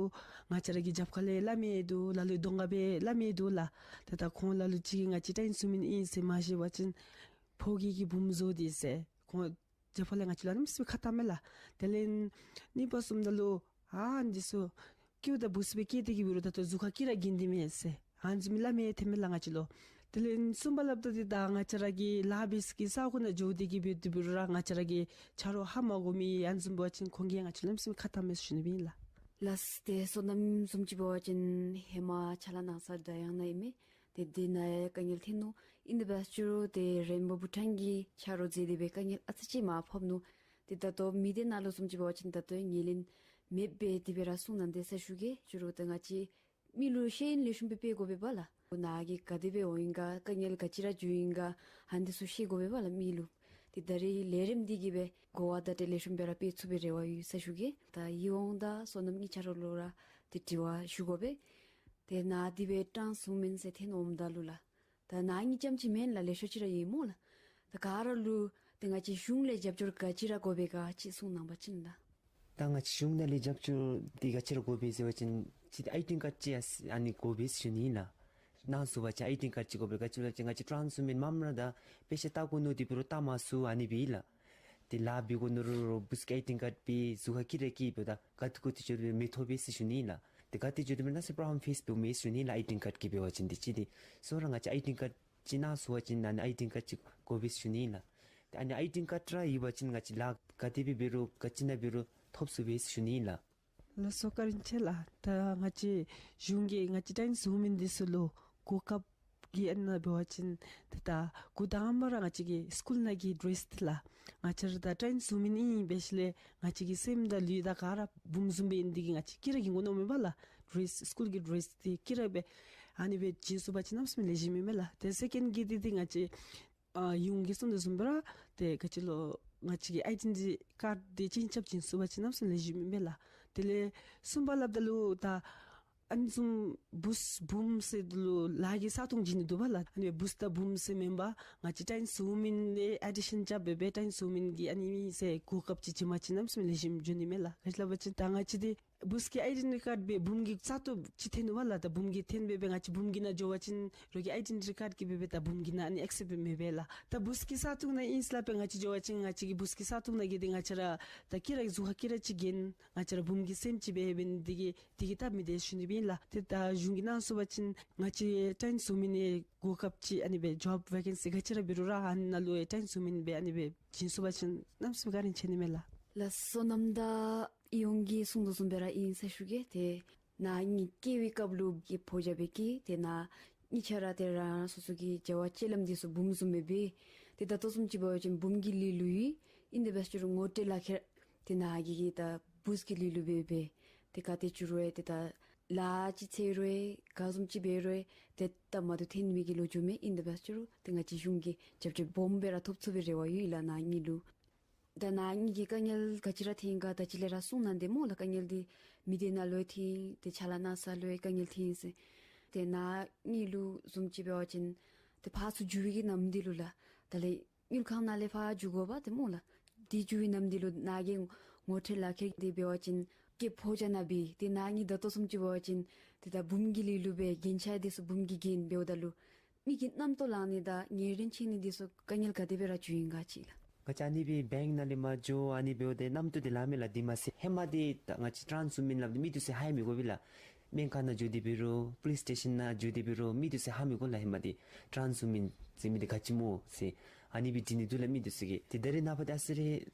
ང་བཅས་ར་གི་རྒྱབ་ཁ་ལས་སླབ་མི་འདུག། ལ་ལུ་གདོང་ཁ་སྦེ་སླབ་མི་འདུག་ལགས། ཏེ་ད་ཁོང་ལ་ལུ་ཅིག་གིས་ང་བཅས་ཊའིམ་ཝུ་མེན་ཨིན་ཟེར་མ་ཤེས་པ་ཅིན་ཕོ་སྐྱེས་ཀྱི་བུམོ་བཟོ་སྟེ་ཟེར་ཁོང་རྒྱབ་ཁ་ལས་ང་བཅས་ལུ་གནམ་མེད་ས་མེད་ཁ་གཏངམ་མས་ལགས། དེ་ལས་གཉིས་པ་གསུམ་ད་ལུ་ཨ་འདི་ཚུ་ ཀེའུ་དང་བུཚ་སྦེ་བཀལ་ཏེ་གི་འབད་རུང་ད་ལྟོ་གཟུགས་ཁར་དཀྱི་ར་གྱོན་ཏེ་མས་ཟེར། ཨ་ནི་བཟུམ་སླབ་མི་ཐོནམ་མས་ལགས་ང་བཅས་ལུ། དེ་ལས་གསུམ་པ་སླབ་ད་འདི་ད་ང་བཅས་ར་གི་ལཱ་འབད་ས་གི་ས་གོ་ནང་འགྱོ་སྟེ་གི་འབད་འབད་རུང་ར་ང་བཅས་ར་གི་ཆ་རོགས་ཧ་མ་གོ་མི་ཨ་ནི་བཟུམ་འབད་བ་ཅིན་ཁོང་གིས་ང་བཅས་ལུ་གནམ་མེད་ས་མེད་ཁ་བཏངམ་མས་ཟེར་ཞུ་ནི་ཨིན་ལགས། ལགས། ཏེ་སོ་ནམ་བཟུམ་ཅིག་འབད་བ་ཅིན་ཧེ་མ་ཕྱག་ལཱ་གནང་ས་ད་ཡང་ནཱ་ཨིན་མས། ཏེ་འདི་ནང་ཡང་དཀའ་ངལ་ཐོན་ནུག། ཨིན་དེ་འབད་བ་ཅིན་ཏེ་རེན་བོ་བྷུ་ཊཱན་གྱིས་ཆ་རོགས་མཛད་དེ་སྦེ་དཀའ་ངལ་ཨ་ཙི་ཅིག་མར་ཕབ་ནུག། ཏེ་ད་ལྟོ་མི་སྡེ་ནང་ལུ་བཟུམ་ཅིག་འབད་བ་ཅིན་ད་ལྟོ་ཡང་ངོས་ལེན་མེདཔ་སྦེ་དེ་སྦེ་ར་གསུངས་གནང་དེས་ཟེར་ཞུ་གེ། ཞུ་རུང་ད་ང་བཅས་མི་ལུ་ཤེས་ཡོན་ལེགས་ཤོམ་སྦེ་སྤེལ་དགོ་པས་པ་ལགས། ནཱ་གིས་ག་དེ་སྦེ་འོང་ཡི་ག་དཀའ་ངལ་ག་ཅི་ར་འབྱུང་ཡི་ག་ཨ་ནི་ཚུ་ཤེས་དགོ་པས་པ་ལགས་མི་ལུ། ཏེ་ད་རེས་ལས་རིམ་འདི་གིས་སྦེ་གོ་བ་བརྡ་སྤྲོད་ལེགས་ཤོམ་སྦེ་ར་སྤེལ་ཚུགས་པའི་རེ་བ་ཡོད་ཟེར་ཞུ་གེ། ད་ཡིད་འོང་དང་སོ་ནམ་གཉིས་ཆ་རོགས་ལུ་ར་ཏེ་དྲི་བ་ཞུ་དགོ་པས། ཏེ་ནཱ་འདི་སྦེ་ཊཱནསི་ཝུ་མེན་ཟེར་ཐོན་འོངམ་ད་ལུ་ལགས། ད་ནཱ་གཉིས་རྐྱངམ་ཅིག་མེན་ལགས། ལེ་ཤ་ཅིག་ར་ཡོད་སྨོ་ལགས། ད་ག་ར་ལུ་ཏེ་ང་བཅས་གཞུང་ལས་རྒྱབ་སྐྱོར་ག་ཅི་ར་དགོ་པས་ག་ཅིག་གསུང་གནང་བ་ཅིན་ལགས། ད་ང་བཅས་གཞུང་ནང་ལས་རྒྱབ་སྐྱོར་འདི་ག་ཅི་ར་དགོ་པས་ཟེར་བ་ཅིན་ཅིག་ཨའི་ཌེན་ཊི་ཀཱརཌ་ཅིག་ཨ་ནི་དགོ་པས་ཟེར་ཞུ་ནི་ཨིན་ལགས། ནཱ་སོང་པ་ཅིན་ཨའི་ཌེན་ཊི་ཀཱརཌ་ཅིག་དགོ་པས། ག་ཅི་ལབ་ཅིན་ང་བཅས་ཊཱནསི་ཝུ་མེན་མངམ་ར་ད་དཔེ་ཆ་ལྟ་དགོ་མནོ་སྟེ་འབད་རུང་ལྟ་མ་ཚུགས་ཨ་ནི་སྦེ་ཨིན་ལགས། ཏེ་ལཱ་འབད་དགོ་མནོ་རུང་རུང་བུཚ་གི་ཨའི་ཌེན་ཊི་ཀཱརཌ་སྦེ་གཟུགས་ཁར་དཀྱི་ར་གྱོན་སྦེ་ད་ག་ཏེ་གུ་ཏེ་འགྱོ་རུང་མི་ཐོབ་པས་ཟེར་ཞུ་ནི་ཨིན་ལགས། ཏེ་ག་ཏེ་འགྱོ་དེ་འབད་ན་ས་པྲོབ་ལེམ་ཕེསི་འབདཝ་མས་ཟེར་ཞུ་ནི་ཨིན་ལགས། ཨའི་ཌེན་ཊི་ཀཱརཌ་གྱིས་འབད་བ་ཅིན་ཏེ་ཅིག་ཏེ་སོ་ར་ང་བཅས་ཨའི་ཌེན་ཊི་ཀཱརཌ་ཅིག་ནཱ་སོང་བ་ཅིན་ཨ་ནི་ཨའི་ཌེན་ཊི་ཀཱརཌ་ཅིག་དགོ་པས་ཟེར་ཞུ་ནི་ཨིན་ལགས། ཏེ་ཨ་ནི་ཨའི་ཌེན་ཊི་ཀཱརཌ་ར་ཡོད་པ་ཅིན་ང་བཅས་ལཱ་ག་དེ་སྦེ་འབད་རུང་ག་ཅི་ནང་འབད་རུང་ཐོབ་ཚུགས་པས་ཟེར་ཞུ་ནི་ཨིན་ལགས། ལགས་སོ། བཀའ་དྲིན་ཆེ་ལགས། ད་ང་བཅས་གཞུང་གིས་ང་བཅས་ཊཱནསི་ཝུ་མེན་འདི་ཚུ་ལུ་གོ་སྐབས་ཀྱི་ཨ་ནཱ་འབད་བ་ཅིན་ཏེ་ད་འགོ་དང་པ་ར་ང་བཅས་ཀྱི་སི་ཀུལ་ནང་གི་ཌི་རེསི་འདི་ལགས། ང་བཅས་ར་ད་ཊཱནསི་ཝུ་མེན་ཨིན་འབད་ཞིནམ་ལས་ང་བཅས་ཀྱི་སེམས་དང་ལུས་དང་ག་ར་བུམོ་བཟུམ་སྦེ་ཨིན་ནི་འདི་གིས་ང་བཅས་དཀྱི་ར་གྱོན་དགོ་མནོཝ་མས་པ་ལགས། ཌི་རེསི་སི་ཀུལ་གྱི་ཌི་རེསི་འདི་དཀྱི་ར་སྦེ་ཨ་ནི་སྦེ་བྱིན་ཚུགས་པ་ཅིན་གནམ་མེད་ས་མེད་ལེགས་ཤོམ་ཨིན་མས་ལགས། ཏེ་སེ་ཀེནཌ་གི་འདི་འདི་ང་བཅས་ཨ་གཞུང་གིས་གསུངས་དོ་བཟུམ་སྦེ་ར་ཏེ་ག་ཅི་ལོ་ང་བཅས་ཀྱི་ཨའི་ཌེན་ཊི་ཀཱརཌ་འདི་སྤྱན་ཆབ་བྱིན་ཚུགས་པ་ཅིན་གནམ་མེད་ས་མེད་ལེགས་ཤོམ་ཨིན་མས་ལགས། དེ་ལས་གསུམ་པ་སླབ་ད་ལུ་ད་ཨ་ནི་བཟུམ་བུཚ་བུམོ་ཟེར་དོ་ལུ་ལཱ་གི་ས་སྟོང་བྱིན་ནི་འདུག་པ་ལགས། ཨ་ནི་བུཚ་དང་བུམོ་ཟེར་མེན་པར་ང་བཅས་ཊཱནསི་ཝུ་མེན་ལས་ཨེ་ཌི་ཤཱན་རྐྱབ་སྦེ་སྦེ་ཊཱནསི་ཝུ་མེན་གྱི་ཨ་ནི་མི་ཟེར་གོ་སྐབས་ཅིག་བྱིན་པ་ཅིན་གནམ་མེད་ས་མེད་ལེགས་ཤོམ་འགྱོ་ནི་མས་ལགས། ག་ཅི་ལབ་པ་ཅིན་ད་ང་བཅས་འདི་བུཚ་གི་ཨའི་ཌེན་ཊི་ཀཱརཌ་སྦེ་བུམོ་གི་ས་སྟོང་ཅིག་ཐོན་ནུག་པ་ལགས། ད་བུམོ་གི་ཐོན་སྦེ་སྦེ་ང་བཅས་བུམོ་གི་ནང་འགྱོ་བ་ཅིན་རོགས་ཀྱི་ཨའི་ཌེན་ཊི་ཀཱརཌ་གིས་སྦེ་སྦེ་ད་བུམོ་གི་ནང་ཨ་ནི་ཨེག་སེབཊ་མི་འབད་ལགས། ད་བུཚ་གི་ས་སྟོང་ནང་ཨིན་ཟེར་སླབ་སྦེ་ང་བཅས་འགྱོ་བ་ཅིན་ང་བཅས་ཀྱི་བུཚ་གི་ས་སྟོང་ནང་གི་འདི་ང་བཅས་ར་ད་དཀྱི་ར་གཟུགས་ཁར་དཀྱི་ར་ཅིག་གྱོན་ང་བཅས་ར་བུམོ་གི་སེམས་ཅིག་སྦེ་འབད་ནི་འདི་གིས་འདི་གིས་སྟབས་མི་བདེ་ཟེར་ཞུ་ནི་སྦེ་ཨིན་ལགས། ཏེ་ད་གཞུང་གིས་གནང་ཚུགས་པ་ཅིན་ང་བཅས་ཊཱནསི་ཝུ་མེན་ནང་གོ་སྐབས་ཅིག་ཨ་ནི་སྦེ་ཇོབ་ཝེ་ཀེན་སི་ག་ཅི་ར་འབད་རུང་ར་ཨ་ནཱ་ལུ་ཡང་ཊཱནསི་ཝུ་མེན་སྦེ་ཨ་ནི་སྦེ་བྱིན་ཚུགས་པ་ཅིན་གནམ་མེད་ས་མེད་བཀའ་དྲིན་ཆེ་ནི་མས་ལགས། ལགས་སོ། ནམ་ད་ཡོངས་ཀྱིས་གསུངས་དོ་བཟུམ་སྦེ་ར་ཨིན་ཟེར་ཞུ་གེ། ཏེ་ནཱ་གཉིས་སྐྱེ་བའི་སྐབས་ལུ་སྐྱེས་ཕོ་རྒྱས་སྦེ་སྐྱེས། ཏེ་ནཱ་གཉིས་ཆ་ར་ཏེ་རང་རང་སོ་སོ་གི་བྱ་བ་སྤྱོད་ལམ་འདི་ཚུ་བུམོ་བཟུམ་སྦེ་འབད། ཏེ་ད་ལྟོ་བཟུམ་ཅིག་འབད་བ་ཅིན་བུམོ་གི་ལུས་ལུ་ཡོད། ཨིན་དེ་འབད་ཞུ་རུང་ངོ་སྤྲོད་ལག་ཁྱེར་ཏེ་ནཱ་གི་གི་ད་བུཚ་གི་ལུས་ལུ་སྦེ་འབད། ཏེ་ག་ཏེ་འགྱོ་རུང་ཏེ་ད་ལཱ་ཅིག་འཚོལ་རུང་ག་བཟུམ་ཅིག་འབད་རུང་ཏེ་ད་མ་བཏུབ་ཐོན་མི་གི་ལོ་རྒྱུས་མེད། ཨིན་དེ་འབད་ཞུ་རུང་ཏེ་ང་བཅས་གཞུང་གི་རྒྱབ་སྐྱོར་སྦོམ་སྦེ་ར་ཐོབ་ཚུགས་པའི་རེ་བ་ཡོད་ལགས་ནཱ་གཉིས་ལུ། ད་ནཱ་གཉིས་ཀྱིས་དཀའ་ངལ་ག་ཅི་ར་ཐོན་ག་ད་ཅི་ལས་ར་གསུངས་གནང་དེས་སྨོ་ལགས། དཀའ་ངལ་འདི་མི་སྡེ་ནང་ལུ་ཡང་ཐོན་ཏེ་ཕྱག་ལཱ་གནང་ས་ལུ་ཡང་དཀའ་ངལ་ཐོན་ཟེར། ཏེ་ནཱ་གཉིས་ལུ་བཟུམ་ཅིག་འབད་བ་ཅིན་ཏེ་ཕར་ཚུར་འགྱོ་བའི་གི་ནམ་དུས་ལུ་ལགས། ད་ལས་དངུལ་ཁང་ནང་ལས་ཕར་འགྱོ་དགོ་པ་དེས་སྨོ་ལགས། དེ་འགྱོ་བའི་ནམ་དུས་ལུ་ནཱ་གི་ངོ་སྤྲོད་ལག་ཁྱེར་འདི་འབད་བ་ཅིན་སྐྱེས་ཕོ་རྒྱས་ནང་སྦེ་ཏེ་ནཱ་གཉིས་ད་ལྟོ་བཟུམ་ཅིག་འབད་བ་ཅིན་ཏེ་ད་བུམོ་གི་ལུས་ལུ་སྦེ་རྒྱན་ཆ་འདི་ཚུ་བུམོ་གིས་གྱོན་འབདཝ་ད་ལུ་མི་གི་རྣམ་རྟོག་ལང་ནི་དང་ཉེ་རིང་ཕྱད་ནི་འདི་ཚུ་དཀའ་ངལ་ག་དེ་སྦེ་ར་བྱུང་ཡི་ག་ཅིག་ལགས། ང་བཅས་ཨ་ནི་སྦེ་བེངཀ་ནང་ལས་མར་འགྱོ་ཨ་ནི་འབདཝ་ད་རྣམ་རྟོག་འདི་ལང་མས་ལགས། དེ་མ་ཚད་ཧེ་མ་འདི་ད་ང་བཅས་ཊཱནསི་ཝུ་མེན་སླབ་སྟེ་མི་འདི་ཚུ་ཧ་མི་གོ་བས་ལགས། སྨན་ཁང་ནང་འགྱོ་སྟེ་འབད་རུང་པོ་ལིསི་སི་ཊེ་ཤཱན་ནང་འགྱོ་སྟེ་འབད་རུང་མི་འདི་ཚུ་ཧ་མི་གོ་ལགས། ཧེ་མ་འདི་ཊཱནསི་ཝུ་མེན་ཟེར་མི་འདི་ག་ཅི་སྨོ་ཟེར་ཨ་ནི་སྦེ་དྲི་ནི་འདུག་ལགས་མི་འདི་ཚུ་གིས། ཏེ་ད་རེས་ནངས་པ་འདི་ཨ་ཙི་རེ་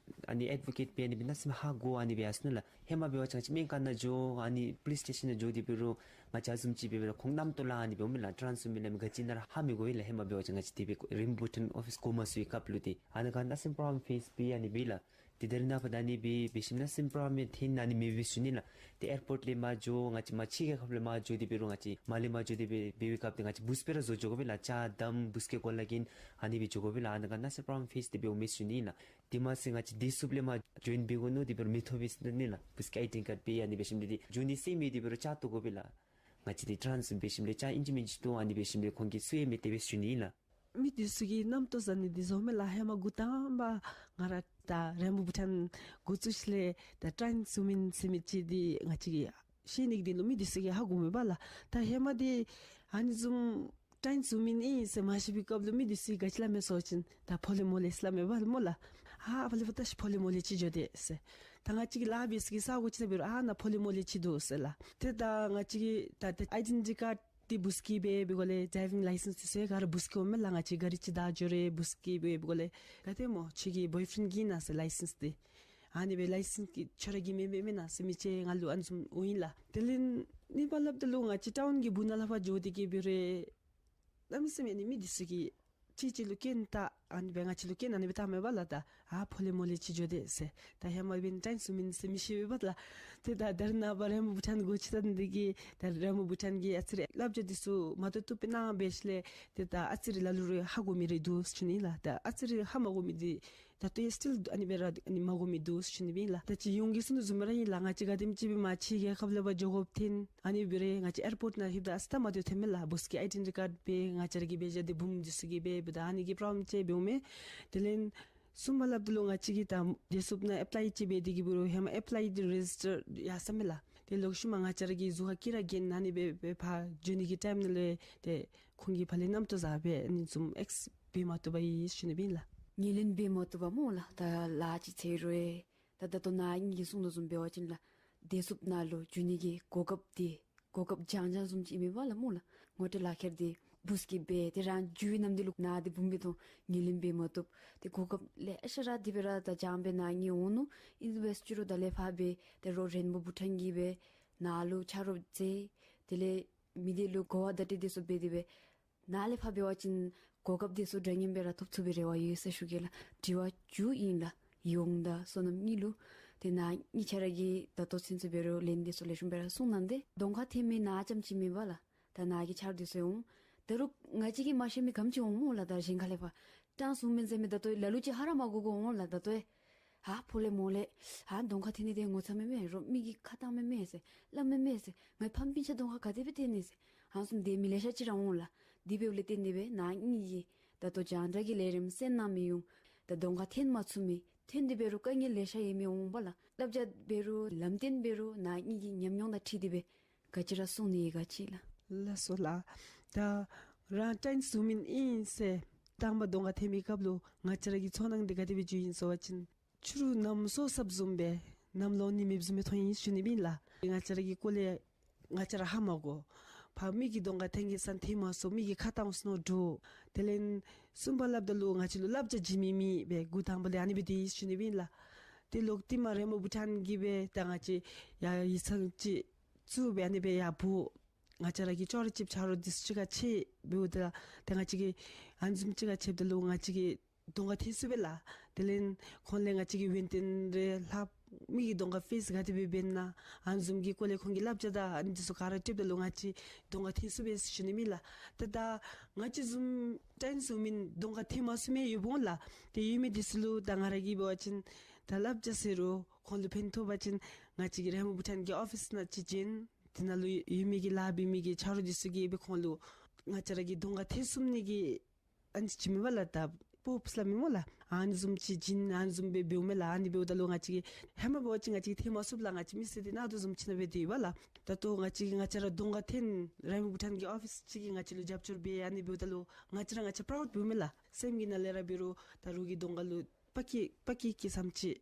ཨ་ནི་ཨེཌ་བོ་ཀེཊ་འབད་ནི་སྦེ་གནམ་མེད་ས་མེད་ཧ་གོ་ཨ་ནི་སྦེ་ཡར་སོང་ནུག་ལགས། ཧེ་མ་འབད་བ་ཅིན་ང་བཅས་སྨན་ཁང་ནང་འགྱོ་ཨ་ནི་པོ་ལིསི་སི་ཊེ་ཤཱན་ནང་འགྱོ་སྟེ་འབད་རུང་ང་བཅས་ཨ་བཟུམ་ཅིག་འབད་འབད་རུང་ཁོང་རྣམ་རྟོག་ལང་ཨ་ནི་སྦེ་འོང་མས་ལགས། ཊཱནསི་ཝུ་མེན་སླབ་མི་ག་ཅི་ཨིན་ན་ར་ཧ་མི་གོ་བས་ལགས། ཧེ་མ་འབད་བ་ཅིན་ང་བཅས་དེ་སྦེ་རེན་བོ་བྷུ་ཊཱན་ཨོ་ཕིསི་གོ་མ་ཚུགས་པའི་སྐབས་ལུ་ཏེ་ཨ་ནཱ་ཁར་ནཱ་སི་པྲོབ་ལེམ་ཕེསི་འབད་ཨ་ནི་སྦེ་ལགས། ཏེ་ད་རེས་ནངས་པ་ད་ཨ་ནི་སྦེ་འབད་ཞིནམ་ལས་སི་པྲོབ་ལེམ་ཐོན་ཨ་ནི་མེད་པས་ཟེར་ཞུ་ནི་ལགས། ཏེ་ཨེར་པོརཊ་ལས་མར་འགྱོ་ང་བཅས་མར་ཕྱི་རྒྱལ་ཁབ་ལས་མར་འགྱོ་སྟེ་འབད་རུང་ང་བཅས་མར་ལས་མར་འགྱོ་སྟེ་འབད་འབད་བའི་སྐབས་ཏེ་ང་བཅས་བུཚ་སྦེ་ར་བཟོ་འགྱོ་དགོ་པས་ལགས། ཅ་དམ་བུཚ་གི་གོ་ལ་གྱོན་ཨ་ནི་སྦེ་འགྱོ་དགོ་པས་ལགས། ཨ་ནཱ་ཁར་ནཱ་སི་པྲོབ་ལེམ་ཕེསི་འདི་སྦེ་འོང་མས་ཟེར་ཞུ་ནི་ལགས། དེ་མ་ཚད་ང་བཅས་སྡོད་ས་ལས་མར་ཇོའིན་འབད་དགོ་མནོ་སྟེ་འབད་རུང་མི་ཐོབ་པས་ཟེར་ཞུ་ནི་ལགས། བུཚ་གི་ཨའི་ཌེན་ཊི་ཀཱཌ་འབད་ཨ་ནི་འབད་ཞིནམ་ལས་ཏེ་འགྱོ་ནི་ཟེར་མི་འདི་འབད་རུང་ཅ་བཏོག་དགོ་པས་ལགས། ང་བཅས་འདི་ཊཱནསི་ཝུ་མེན་འབད་ཞིནམ་ལས་ཅ་ཨིན་ཅི་མིན་ཅི་བཏོག་ཨ་ནི་འབད་ཞིནམ་ལས་ཁོང་གིས་ཚུ་ཡང་མི་སྟེར་བས་ཟེར་ཞུ་ནི་ལགས། མི་འདི་ཚུ་གིས་རྣམ་རྟོག་ཟ་ནི་འདི་བཟོཝ་མས་ལགས། ཧེ་མ་འགོ་དང་པ་ང་ར་ད་རེན་བོ་བྷུ་ཊཱན་འགོ་བཙུགས་ཞིནམ་ལས་ད་ཊཱནསི་ཝུ་མེན་ཟེར་མི་ཅིག་འདི་ང་བཅས་ཀྱིས་ཤེས་ནི་འདི་ལུ་མི་འདི་ཚུ་གིས་ཧ་གོཝ་མས་པ་ལགས། ད་ཧེ་མ་འདི་ཨ་ནི་བཟུམ་ཊཱནསི་ཝུ་མེན་ཨིན་ཟེར་མ་ཤེས་པའི་སྐབས་ལུ་མི་འདི་ཚུ་གིས་ག་ཅི་སླབ་མས་ཟེར་བ་ཅིན་ད་ཕོ་ལེ་མོ་ལེ་སླབ་མས་པ་སྨོ་ལགས། ཧ་ཕོ་ལེ་ཕོ་ད་ཕོ་ལེ་མོ་ལེ་ཅིག་འགྱོ་དེས་ཟེར། ད་ང་བཅས་ཀྱིས་ལཱ་འབད་ས་གི་ས་གོ་ཅིག་ད་འབད་རུང་ཨ་ནཱ་ཕོ་ལེ་མོ་ལེ་ཅིག་འདུག་ཟེར་ལགས། ཏེ་ད་ང་བཅས་ཀྱིས་ད་ཏེ་ཨའི་ཌེན་ཊི་ཊི་ཀཱཌ་འདི་བུ་སྐྱེད་འབད་འབད་དགོཔ་ལས་ཌྲའི་ཝིང་ལའི་སེནསི་འདི་ཚུ་ག་ར་བུ་སྐྱེད་འོང་མས་ལགས། ང་བཅས་ག་ར་ཅིག་བདའ་འགྱོ་རུང་བུ་སྐྱེད་འབད་འབད་དགོཔ་ལས་ག་ཏེ་སྨོ་ཁྱོད་ཀྱི་བོའི་ཕེ་རེནཌ་གིས་ཨིན་ན་ཟེར་ལའི་སེནསི་འདི། ཨ་ནི་སྦེ་ལའི་སེནསི་འདི་ཁྱོད་ར་གི་མེན་མེན་མེན་ན་ཟེར་མི་ཅིག་ང་ལུ་ཨ་ནི་བཟུམ་འོང་ཡི་ལགས། དེ་ལས་གཉིས་པ་སླབ་ད་ལུ་ང་བཅས་ཊའུན་གྱི་སྦུག་ནང་ལས་ཕར་འགྱོ་སྟེ་གི་འབད་རུང་གནམ་མེད་ས་མེད་ཨ་ནི་མི་འདི་ཚུ་གིས་གཅིག་གཅིག་ལུ་སྐྱོན་བཏགས་ཨ་ནི་སྦེ་ང་བཅས་ལུ་སྐྱོན་ཨ་ནི་སྦེ་བཏངམ་མས་པ་ལགས། ད་ཨ་ཕོ་ལེ་མོ་ལེ་ཅིག་འགྱོ་དེས་ཟེར། ད་ཧེ་མ་འབདན་ཊའིམ་སུ་མིན་ཟེར་མི་ཤེས་པས་པ་ལགས། ཏེ་ད་ད་རེས་ནངས་པ་རི་མོ་བུ་ཊཱན་འགོ་ཁྲིད་ད་འདི་གིས་ད་རི་མོ་བུ་ཊཱན་གྱིས་ཨ་ཙི་རེ་བསླབ་བྱ་འདི་ཚུ་མ་བཏུབ་བཏུབ་སྦེ་གནང་འབད་ཞིནམ་ལས་ཏེ་ད་ཨ་ཙི་རེ་ལ་ལུ་རེ་ཧ་གོ་མི་རེ་འདུག་ཟེར་ཞུ་ནི་ལགས། ད་ཨ་ཙི་རེ་ཧ་མ་གོ་མི་འདི་ད་ལྟོ་ཡང་སི་ཊིལ་ཨ་ནི་སྦེ་ར་ཨ་ནི་མ་གོ་མི་འདུག་ཟེར་ཞུ་ནི་ཨིན་ལགས། ད་ཅི་ཡོངས་ཀྱིས་གསུང་དོ་བཟུམ་ར་ཨིན་ལགས། ང་བཅས་ག་དེམ་ཅིག་སྦེ་མ་གཞི་རྒྱལ་ཁབ་ལས་ཕར་འགྱོ་དགོཔ་ཐོན་ཨ་ནི་འབད་རུང་ང་བཅས་ཨེར་པོརཊ་ནང་ལྷོདཔ་ད་ཨ་ཙི་ད་མ་བཏུབ་ཐོན་མས་ལགས། བུ་སྐྱེད་ཨའི་ཌེན་ཊི་ཊི་ཀཱཌ་འབད་ང་བཅས་ར་གི་འབད་བཞག་འདི་བུམོ་འདི་ཚུ་གིས་འབད་འབདཝ་ད་ཨ་ནི་གི་པྲོབ་ལེམ་ཅིག་འབདཝ་མས། དེ་ལས་གསུམ་པ་སླབ་ད་ལུ་ང་བཅས་ཀྱིས་ད་བདེ་སྲུངཔ་ནང་ཨེཔ་ལའི་ཅིག་འབད་དེ་གི་འབད་རུང་ཧེ་མ་ཨེཔ་ལའི་འདི་རེ་ཇི་སི་ཊར་ཡར་སོང་མས་ལགས། ཏེ་ལོག་ཤུལ་མ་ང་བཅས་ར་གི་གཟུགས་ཁར་དཀྱི་ར་གྱོན་ཨ་ནི་སྦེ་འབད་ཕར་འགྱོ་ནི་གི་ཊའིམ་ནང་ལས་ཏེ་ཁོང་གིས་ཕར་ལས་རྣམ་རྟོག་བཟའ་སྦེ་ཨ་ནི་བཟུམ་ཨེགསི་འབད་མ་བཏུབ་པར་ཡོད་ཟེར་ཞུ་ནི་ཨིན་ལགས། ངོས་ལེན་འབད་མ་བཏུབ་པར་སྨོ་ལགས། ད་ལཱ་ཅིག་འཚོལ་རུང་ད་ད་ལྟོ་ནཱ་ངེ་གི་གསུང་དོ་བཟུམ་འབད་བ་ཅིན་ལགས། བདེ་སྲུངཔ་ནང་ལུ་འགྱོ་ནི་གི་གོ་སྐབས་འདི་གོ་སྐབས་རྐྱངམ་རྐྱངམ་བཟུམ་ཅིག་ཨིན་མས་པ་ལགས་སྨོ་ལགས། ངོ་སྤྲོད་ལག་ཁྱེར་འདི་བུ་སྐྱེད་འབད་དེ་རང་འགྱོ་བའི་ནམ་དུས་ལུ་ནཱ་འདི་བུམོ་འབད་དོ་ངོས་ལེན་འབད་མ་བཏུབ། ཏེ་གོ་སྐབས་ལེ་ཤ་ར་དེ་སྦེ་ར་ད་རྐྱངམ་སྦེ་ནཱ་ངེ་འོང་ནུག། ཨིན་ཟེར་བའི་ཅི་རུང་ད་ལས་ཕར་འབད་ཏེ་རོགས་རེན་བོ་བུ་ཊཱན་གྱིས་འབད་ནཱ་ལུ་ཆ་རོགས་མཛད། དེ་ལས་མི་སྡེ་ལུ་གོ་བ་བརྡ་སྤྲོད་འདི་ཚུ་འབད་དེ་སྦེ་ནཱ་ལས་ཕར་འབད་བ་ཅིན་གོ་སྐབས་འདི་ཚུ་འདྲ་མཉམ་སྦེ་ར་ཐོབ་ཚུགས་པའི་རེ་བ་ཡོད་ཟེར་ཞུ་གེ་ལགས། དྲི་བ་བཅུ་ཨིན་ལགས། ཡོངས་དང་སོ་ནམ་གཉིས་ལུ། ཏེ་ནཱ་གཉིས་ཆ་ར་གིས་ད་ལྟོ་ཚུན་ཚོད་འབད་རུང་ལན་འདི་ཚུ་ལེགས་ཤོམ་སྦེ་ར་གསུངས་གནང་སྟེ། གདོང་ཁར་འཐོན་མི་ནཱ་རྐྱངམ་ཅིག་མེན་པ་ལགས། ད་ནཱ་གི་ཆ་རོགས་འདི་ཚུ་འོང་། ད་རུང་ང་བཅས་ཀྱིས་མ་ཤེས་མི་ག་དེམ་ཅིག་འོང་སྨོ་ལགས། ད་གཞན་ཁ་ལས་ཕར་ཊཱན་སུ་མེན་ཟེར་མི་ད་ལྟོ་ལ་ལུ་ཅིག་ཧ་ར་མ་གོ་གོ་འོང་ལགས། ད་ལྟོ་ཨ་ཕོ་ལེ་མོ་ལེ་ཨ་གདོང་ཁར་འཐོན་ནི་འདི་ངོ་ཚ་མེན་མས། རོགས་མི་གིས་ཁ་བཏང་མེན་མས་ཟེར་སླབ་མེན་མས་ཟེར། ངེའི་ཕམ་སྤུན་ཆ་གདོང་ཁར་ག་དེ་སྦེ་འཐོན་ནི་ཟེར་ཨ་ནི་བཟུམ་སྡོད་མི་ལེ་ཤ་ཅིག་ར་འོང་ལགས། དེ་འབདཝ་ལས་བརྟེན་ཏེ་སྦེ་ནཱ་གཉིས་ཀྱིས་ད་ལྟོ་རྒྱང་བསྒྲགས་ཀྱི་ལས་རིམ་གསན་གནང་མི་ཡོངས་ད་གདོང་ཁར་འཐོན་མ་ཚུགས་མི་འཐོན་ཏེ་འབད་རུང་དཀའ་ངལ་ལེ་ཤ་ཡོད་མི་འོང་པ་ལགས། བསླབ་བྱ་འབད་རུང་ལམ་སྟོན་འབད་རུང་ནཱ་གཉིས་ཀྱི་ཉམས་མྱོང་དང་འཁྲིལ་ཏེ་སྦེ་ག་ཅི་ར་གསུང་ནི་ཡོད་ག་ཅི་ལགས། ལགས་སོ་ལགས། ད་རང་ཊཱན་སུ་མེན་ཨིན་ཟེར་དང་པ་གདོང་ཁར་འཐོན་མི་སྐབས་ལུ་ང་བཅས་ར་གི་ཚོར་སྣང་འདི་ག་དེ་སྦེ་བྱུང་ཡི་ཟེར་བ་ཅིན་ཕྱི་རུ་ནམ་སྲོ་སྲབ་བཟུམ་སྦེ་ནམ་ལོག་ནི་མེདཔ་བཟུམ་སྦེ་མཐོང་ཡི་ཟེར་ཞུ་ནི་ཨིན་ལགས། ང་བཅས་ར་གི་སྐོར་ལས་ང་བཅས་ར་ཧ་མ་གོ། ཕར་མི་གི་གདོང་ཁར་འཐོན་གེ་ཟེར་འཐོན་མ་ཚུགས། མི་གིས་ཁ་བཏང་སོང་ནུག་འདྲོག། དེ་ལས་གསུམ་པ་སླབ་ད་ལུ་ང་བཅས་ལུ་བསླབ་བྱ་བྱིན་མི་མེད་པས། འགོ་དང་པ་ལས་ཨ་ནི་སྦེ་སྡོད་ཡི་ཟེར་ཞུ་ནི་ཨིན་ལགས། ཏེ་ལོག་སྟེ་མར་རི་མོ་བུ་ཊཱན་གྱིས་སྦེ་ད་ང་བཅས་ཡར་ཡིག་ཚང་ཅིག་བཙུགས་སྦེ་ཨ་ནི་སྦེ་ཡར་འབོ། ང་བཅས་ར་གི་ཅོག་ར་གཅིགཔ་ཆ་རོགས་འདི་ཚུ་གཅིག་ཁར་ཕྱད་འབདཝ་ད་ཏེ་ང་བཅས་ཀྱིས་ཨ་ནི་བཟུམ་གཅིག་ཁར་ཕྱདཔ་ད་ལུ་ང་བཅས་ཀྱི་གདོང་ཁར་འཐོན་ཚུགས་པས་ལགས། དེ་ལས་ཁོང་ལས་ང་བཅས་ཀྱི་འོས་འདེམས་རེ་ལྷག། མི་གི་གདོང་ཁར་ཕེསི་ག་དེ་སྦེ་འབད་ན་ཨ་ནི་བཟུམ་གྱི་སྐོར་ལས་ཁོང་གིས་བསླབ་བྱ་དང་ཨ་ནི་འདི་ཚུ་ག་ར་སྤྲོདཔ་ད་ལུ་ང་བཅས་གདོང་ཁར་འཐོན་ཚུགས་པས་ཟེར་ཞུ་ནི་ཨིན་ལགས། ད་ད་ང་བཅས་བཟུམ་ཊཱན་སུ་མེན་གདོང་ཁར་འཐོན་མ་ཚུགས་མི་ཡོདཔ་འོང་ལགས། ཏེ་ཡོད་མི་འདི་ཚུ་ལུ་ད་ང་ར་གིས་འབད་བ་ཅིན་ད་བསླབ་བྱ་ཟེར་རུང་ཁོང་ལུ་ཕན་ཐོགས་པ་ཅིན་ང་བཅས་ཀྱི་རི་མོ་བུ་ཊཱན་གྱི་ཨོ་ཕིསི་ནང་ཅིག་བྱོན། དེ་ནང་ལུ་ཡོད་མི་གི་ལཱ་འབད་མི་གི་ཆ་རོགས་འདི་ཚུ་གིས་སྦེ་ཁོང་ལུ་ང་བཅས་ར་གི་གདོང་ཁར་འཐོན་ཚུགས་ནི་གི་ཨ་ནི་ཅིག་མེན་པ་ལགས། ད་པོབ་སླབ་མི་སྨོ་ལགས། ཨ་ནི་བཟུམ་ཅིག་བྱིན། ཨ་ནི་བཟུམ་སྦེ་འབདཝ་མས་ལགས། ཨ་ནི་འབདཝ་ད་ལུ་ང་བཅས་ཀྱིས་ཧེ་མ་འབད་བ་ཅིན་ང་བཅས་ཀྱིས་འཐོན་མ་ཚུགསཔ་ལགས། ང་བཅས་མི་སེར་འདི་ནང་དོག་བཟུམ་ཅིག་ནང་སྦེ་སྡོད་པས་ལགས། ད་ལྟོ་ང་བཅས་ཀྱིས་ང་བཅས་ར་གདོང་ཁར་འཐོན། རི་མོ་བུ་ཊཱན་གྱི་ཨོ་ཕིསི་ཅིག་གིས་ང་བཅས་ལུ་རྒྱབ་སྐྱོར་འབད། ཨ་ནི་འབདཝ་ད་ལུ་ང་བཅས་ར་ང་བཅས་པྲའུཌ་འབདཝ་མས་ལགས། སེམས་ཀྱི་ནང་ལས་ར་འབད་རུང་ད་རོགས་ཀྱི་གདོང་ཁ་ལུ་དཔའ་སྐྱེད་དཔའ་སྐྱེད་ཀྱི་བསམ་སྤྱོད་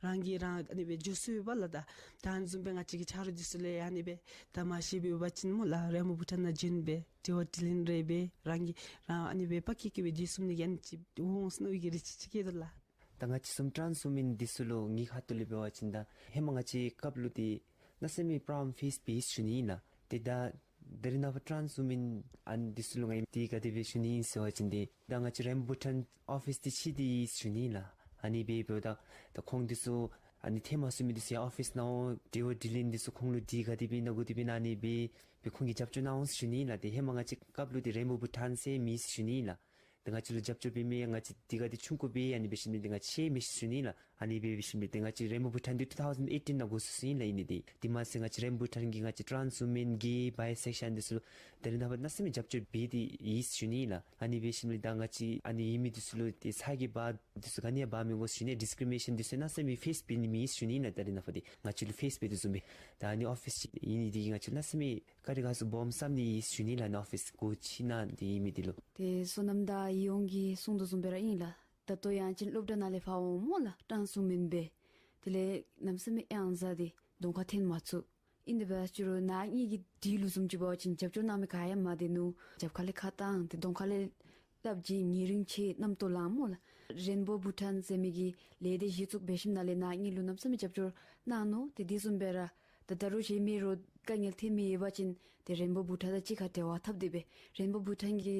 རང་གིས་རང་ཨ་ནི་སྦེ་འགྱོ་ཚུགས་པས་ལགས། ད་ད་ཨ་ནི་བཟུམ་སྦེ་ང་བཅས་ཀྱི་ཆ་རོགས་འདི་ཚུ་ལས་ཨ་ནི་སྦེ་ད་མ་ཤེས་འབད་བ་ཅིན་སྨོ་ལགས། རི་མོ་བུ་ཊཱན་ནང་བྱོན་སྦེ་དྲི་བ་དྲིས་ལན་རེ་འབད། རང་གིས་རང་ཨ་ནི་སྦེ་དཔའ་སྐྱེད་སྐྱེད་སྦེ་སྡོད་ཚུགས་ནི་གི་ཨ་ནི་ཅིག་འོང་ཟེར་མནོ་བའི་གི་རེ་ཆེ་ཆེ་སྐྱེད་དོ་ལགས། ད་ང་བཅས་བཟུམ་ཊཱན་སུ་མེན་འདི་ཚུ་ལུ་ངེའི་ཁ་ཐུག་ལས་འབད་བ་ཅིན་ད་ཧེ་མ་ང་བཅས་སྐབས་ལུ་འདི་གནམ་མེད་ས་མེད་པྲོབ་ལེམ་ཕེསི་འབད་ཡི་ཟེར་ཞུ་ནི་ཨིན་ལགས། ཏེ་ད་ད་རེས་ནངས་པ་ཊཱན་སུ་མེན་ཨ་ནི་འདི་ཚུ་ལུ་ང་གིས་འདི་ག་དེ་སྦེ་ཞུ་ནི་ཨིན་ཟེར་བ་ཅིན་འདི་ད་ང་བཅས་རི་མོ་བུ་ཊཱན་ཨོ་ཕིསི་འདི་ཕྱེ་སྟེ་ཡོད་ཟེར་ཞུ་ནི་ཨིན་ལགས། ཨ་ནི་སྦེ་འབདཝ་ད་ད་ཁོང་འདི་ཚུ་ཨ་ནི་འཐོན་མ་ཚུགས་མི་འདི་ཚུ་ཡར་ཨོ་ཕིསི་ནང་འོང་དྲི་བ་དྲིས་ལན་འདི་ཚུ་ཁོང་ལུ་འདི་ག་དེ་སྦེ་ཨིན་ན་ག་དེ་སྦེ་ཨིན་ན་ཨ་ནི་སྦེ་སྦེ་ཁོང་གིས་རྒྱབ་སྐྱོར་གནང་འོང་ཟེར་ཞུ་ནི་ཨིན་ལགས། ཏེ་ཧེ་མ་ང་བཅས་སྐབས་ལུ་འདི་རི་མོ་བུ་ཊཱན་ཟེར་མེད་ཟེར་ཞུ་ནི་ཨིན་ལགས། ཏེ་ང་བཅས་ལུ་རྒྱབ་སྐྱོར་འབད་མི་ཡང་ང་བཅས་འདི་ག་འདི་ཆུང་ཀུ་སྦེ་ཨ་ནི་སྦེ་ཞིནམ་ལས་འདི་ང་བཅས་ཤེས་མི་ཤེས་ཟེར་ཞུ་ནི་ཨིན་ལགས། ཨ་ནི་སྦེ་འབད་ཞིནམ་ལས་འདི་ང་བཅས་རི་མོ་བུ་ཊཱན་འདི་ཊུ་ཐའུ་ཟེན་ཨེ་ཊིན་ནང་འགོ་བཙུགས་ཡི་ལགས། ཨིན་ནི་འདི་དེ་མ་ཚད་ང་བཅས་རི་མོ་བུ་ཊཱན་གྱིས་ང་བཅས་ཊཱན་སུ་མེན་གྱི་བའི་སེཀ་ཤཱན་འདི་ཚུ་ད་རེས་ནངས་པ་གནམ་མེད་ས་མེད་རྒྱབ་སྐྱོར་འབད་དེ་ཡོད་ཟེར་ཞུ་ནི་ཨིན་ལགས། ཨ་ནི་འབད་ཞིནམ་ལས་ད་ང་བཅས་ཨ་ནི་ཡོད་མི་འདི་ཚུ་ལུ་ཏེ་ཚ་གྱང་འབག་འདི་ཚུ་ག་ནི་ཡང་འབག་མི་དགོ་ཟེར་ཞུ་ནི། ཌིསི་ཀི་རི་མི་ནེ་ཤཱན་འདི་ཚུ་གནམ་མེད་ས་མེད་ཕེསི་འབད་ནི་མེད་ཟེར་ཞུ་ནི་ཨིན་ལགས། ད་རེས་ནངས་པ་འདི་ང་བཅས་ལུ་ཕེསི་འབད་དོ་བཟུམ་སྦེ་ད་ཨ་ནི་ཨོ་ཕིསི་ཅིག་ཨིན་ནི་འདི་ང་བཅས་ལུ་གནམ་མེད་ས་མེད་བཀའ་དྲིན་དགའ་ཚོར་སྦོམ་བསམ་ནི་ཨིན་ཟེར་ཞུ་ནི་ཨིན་ལགས། ཨ་ནི་ཨོ་ཕིསི་འགོ་ཁྲིད་གནང་སྟེ་ཡོད་མི་འདི་ལུ། ཏེ་སོ་ནམ་དང་ཡིད་འོང་གིས་གསུང་དོ་བཟུམ་སྦེ་ར་ཨིན་ལགས། ད་ལྟོ་ཡང་ཅིན་སློབ་གྲྭ་ནང་ལས་ཕར་འོང་སྨོ་ལགས། ཊཱན་སུ་མེན་སྦེ་ དེ་ལས་གནམ་མེད་ས་མེད་ཨང་རྩ་དེ་གདོང་ཁར་འཐོན་མ་ཚུགས། ཨིན་དེ་འབད་ཅི་རུང་ནཱ་གཉིས་ཀྱི་གྲལ་ལུ་བཟུམ་ཅིག་འབད་བ་ཅིན་རྒྱབ་སྐྱོར་གནང་མི་ག་ཡང་མ་སྡོད་ནུག། རྒྱབ་ཁ་ལས་ཁ་བཏང་སྟེ་གདོང་ཁ་ལས་སླབ་ཅི། ཉེ་རིང་ཆེ་རྣམ་རྟོག་ལངམ་སྨོ་ལགས། རེན་བོ་བྷུ་ཊཱན་ཟེར་མི་གི་ལས་སྡེ་གཞི་བཙུགས་འབད་ཞིནམ་ལས་ནཱ་གཉིས་ལུ་གནམ་མེད་ས་མེད་རྒྱབ་སྐྱོར་གནང་ནུག། ཏེ་དེ་བཟུམ་སྦེ་ར་ད་ད་རུང་གཞན་མི་རོགས་དཀའ་ངལ་འཐོན་མི་ཡོད་པ་ཅིན་ཏེ་རེན་བོ་བྷུ་ཊཱན་དང་གཅིག་ཁར་འབྲེལ་བ་འཐབ་སྟེ་སྦེ་རེན་བོ་བྷུ་ཊཱན་གྱི་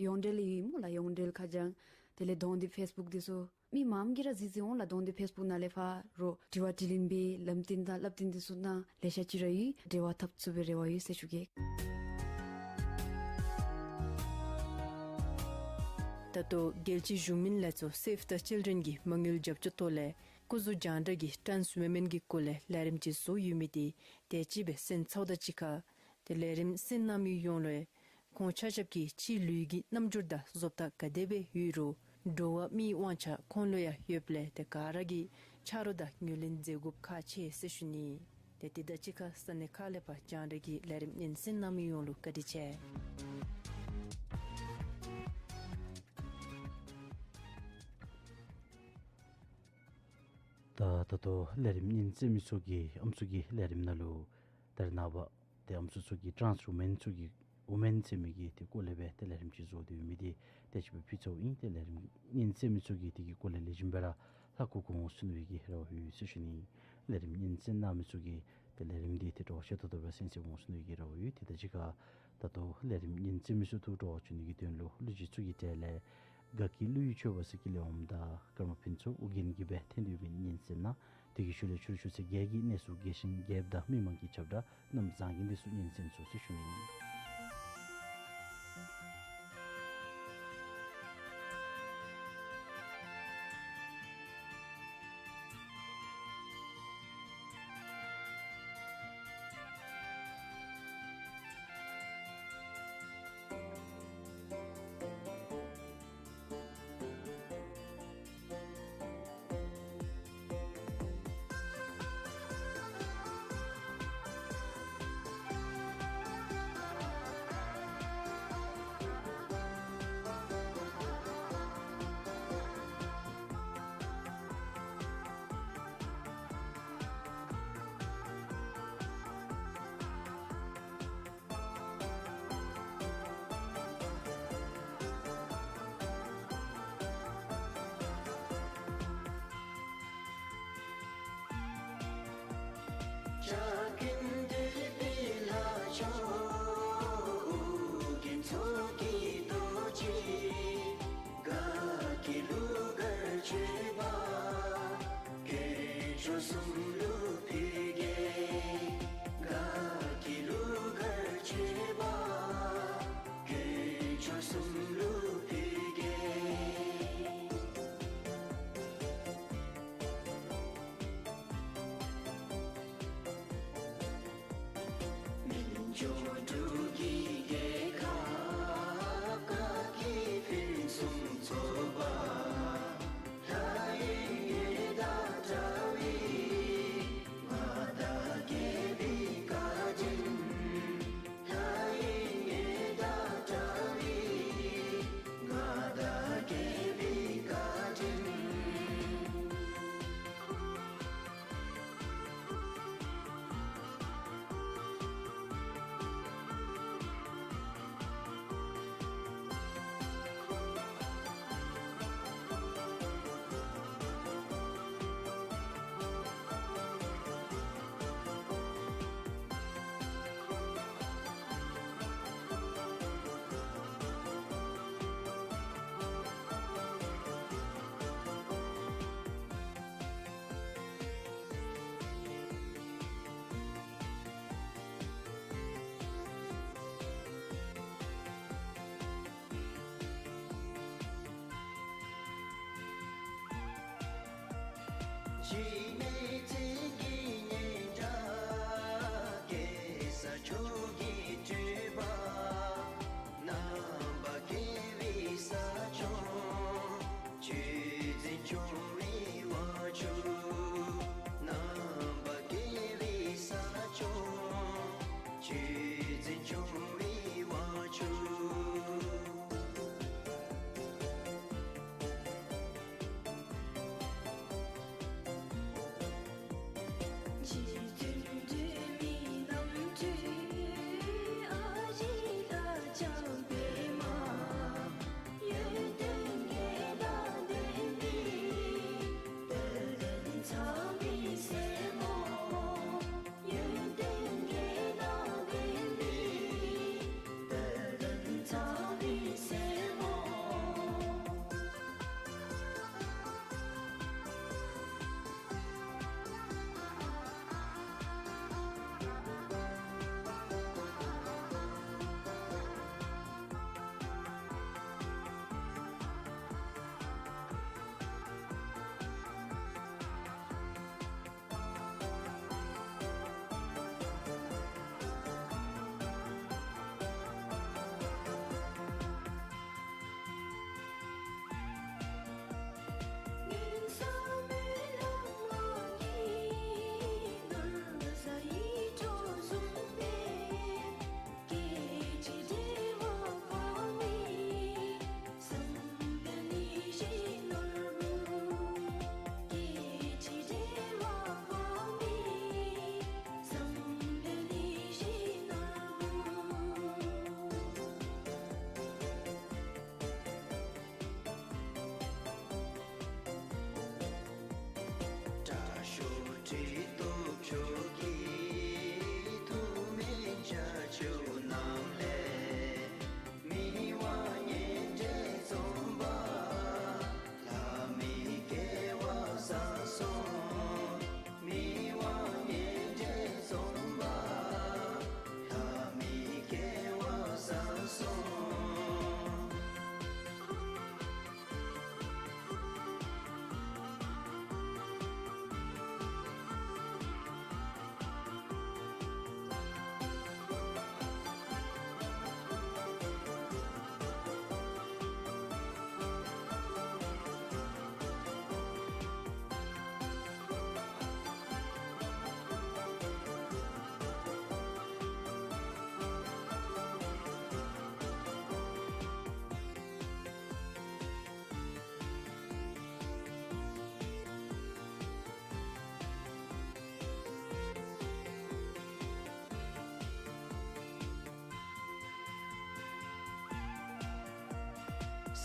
ཡོངས་འབྲེལ་ཡོད་སྨོ་ལགས། ཡོངས་འབྲེལ་ཁ་བྱང་དེ་ལས་གདོང་འདི་ཕེསི་བུཀ་འདི་ཚུ་མི་མངམ་གིས་ར་གཟིགས་གཟིགས་འོང་ལགས། གདོང་འདི་ཕེསི་བུཀ་ནང་ལས་ཕར་རོགས་དྲི་བ་དྲིས་ལན་འབད་ལམ་སྟོན་དང་བསླབ་སྟོན་འདི་ཚུ་གནང་ལེ་ཤ་ཅིག་ར་ཡོད། འབྲེལ་བ་འཐབ་ཚུགས་པའི་རེ་བ་ཡོད་ཟེར་ཞུ་གེ། ད་ལྟོ་རྒྱལ་སྤྱིའི་གཞུང་མིན་ལས་ཚོགས་Save the Children གྱི་མ་དངུལ་རྒྱབ་སྐྱོར་ཐོག་ལས་སྐུ་གཟུགས་རྒྱང་བསྒྲགས་ཀྱི་ཊཱནསི་ཝི་མེན་གྱི་སྐོར་ལས་ལས་རིམ་ཅིག་བཟོ་ཡོད་མི་འདི་དེ་ཅིག་སྦེ་གསན་ཚརཝ་དང་གཅིག་ཁར་ཏེ་ལས་རིམ་གསན་གནང་མི་ཡོངས་ལུ་ཡང་ཁོང་ཆ་ཁྱབ་ཀྱི་ཕྱི་ལུས་ཀྱི་རྣམ་འགྱུར་དང་བཟོ་ལྟ་ག་དེ་སྦེ་ཡོད་རུང་འགྲོ་བ་མིའི་དབང་ཆ་ཁོང་ལུ་ཡང་ཡོདཔ་ལས་ཏེ་ག་ར་གིས་ཆ་རོགས་དང་ངོས་ལེན་མཛད་དགོཔ་ཁག་ཆེ་ཟེར་ཞུ་ནི། ཏེ་དེ་དང་གཅིག་ཁར་ས་གནས་ཁག་ལས་ཕར་རྒྱང་བསྒྲགས་ཀྱི་ལས་རིམ་སྙན་གསན་གནང་མི་ཡོངས་ལུ་བཀའ་དྲིན་ཆེ། ད་ད་ལྟོ་ལས་རིམ་སྙན་གསན་མི་ཚུ་གིས་ཨམ་སྲུ་གི་ལས་རིམ་ནང་ལུ་ད་རེས་ནངས་པ་ཏེ་ཨམ་སྲུ་ཚུ་གི་ཊཱནསི་ཝི་མེན་ཚུ་གི་ཝི་མེན་ཟེར་མི་གི་ཏེ་སྐོར་ལས་སྦེ་ཏེ་ལས་རིམ་ཅིག་བཟོ་སྟེ་ཡོད་མི་འདི་དེ་ཅིག་སྦེ་ཕུལ་ཚརཝ་ཨིན། ཏེ་ལས་རིམ་སྙན་གསན་མི་ཚུ་གིས་དེ་གི་སྐོར་ལས་ལེགས་ཤོམ་སྦེ་ར་ཧ་གོ་གོ་འོང་ཟེར་ནི་གི་རེ་བ་ཡོད་ཟེར་ཞུ་ནི། ལས་རིམ་སྙན་གསན་གནང་མི་ཚུ་གིས་ཏེ་ལས་རིམ་འདི་ཏེ་དྲོ་ཞིབ་ཏོག་ཏོ་སྦེ་གསན་གཟིགས་འོང་ཟེར་ནི་གི་རེ་བ་ཡོད། དེ་དང་གཅིག་ཁར་ད་ལྟོ་ལས་རིམ་སྙན་གསན་མི་ཚུ་ཐུགས་སྤྲོ་བ་བྱུང་ནི་གི་དོན་ལུ་གླུ་གཞས་ཚུ་གི་གྲས་ལས་དགའ་སྐྱིད་གླུ་ཡི་མཆོད་པ་ཟེར་གྱི་ལེའུ་འམ་དང་ཀརྨ་ཕུན་ཚོགས་ཨོ་རྒྱན་གྱིས་སྦེ་འཐེན་ཏེ་ཡོད་པའི་སྙན་གསན་གནང་། དེ་གི་ཤུལ་ལས་ཕྱི་རུ་ཆུ་ཚོད་བརྒྱད་ཀྱི་གནས་ཚུལ་རྒྱས་ཤིང་རྒྱསཔ་དང་མི་མང་གི་ཁྱབ་བསྒྲགས་རྣམ་བཟང་གི་འདི་ཚུ་སྙན་གསན་ཚུགས་ཟེར་ཞུ་ནི།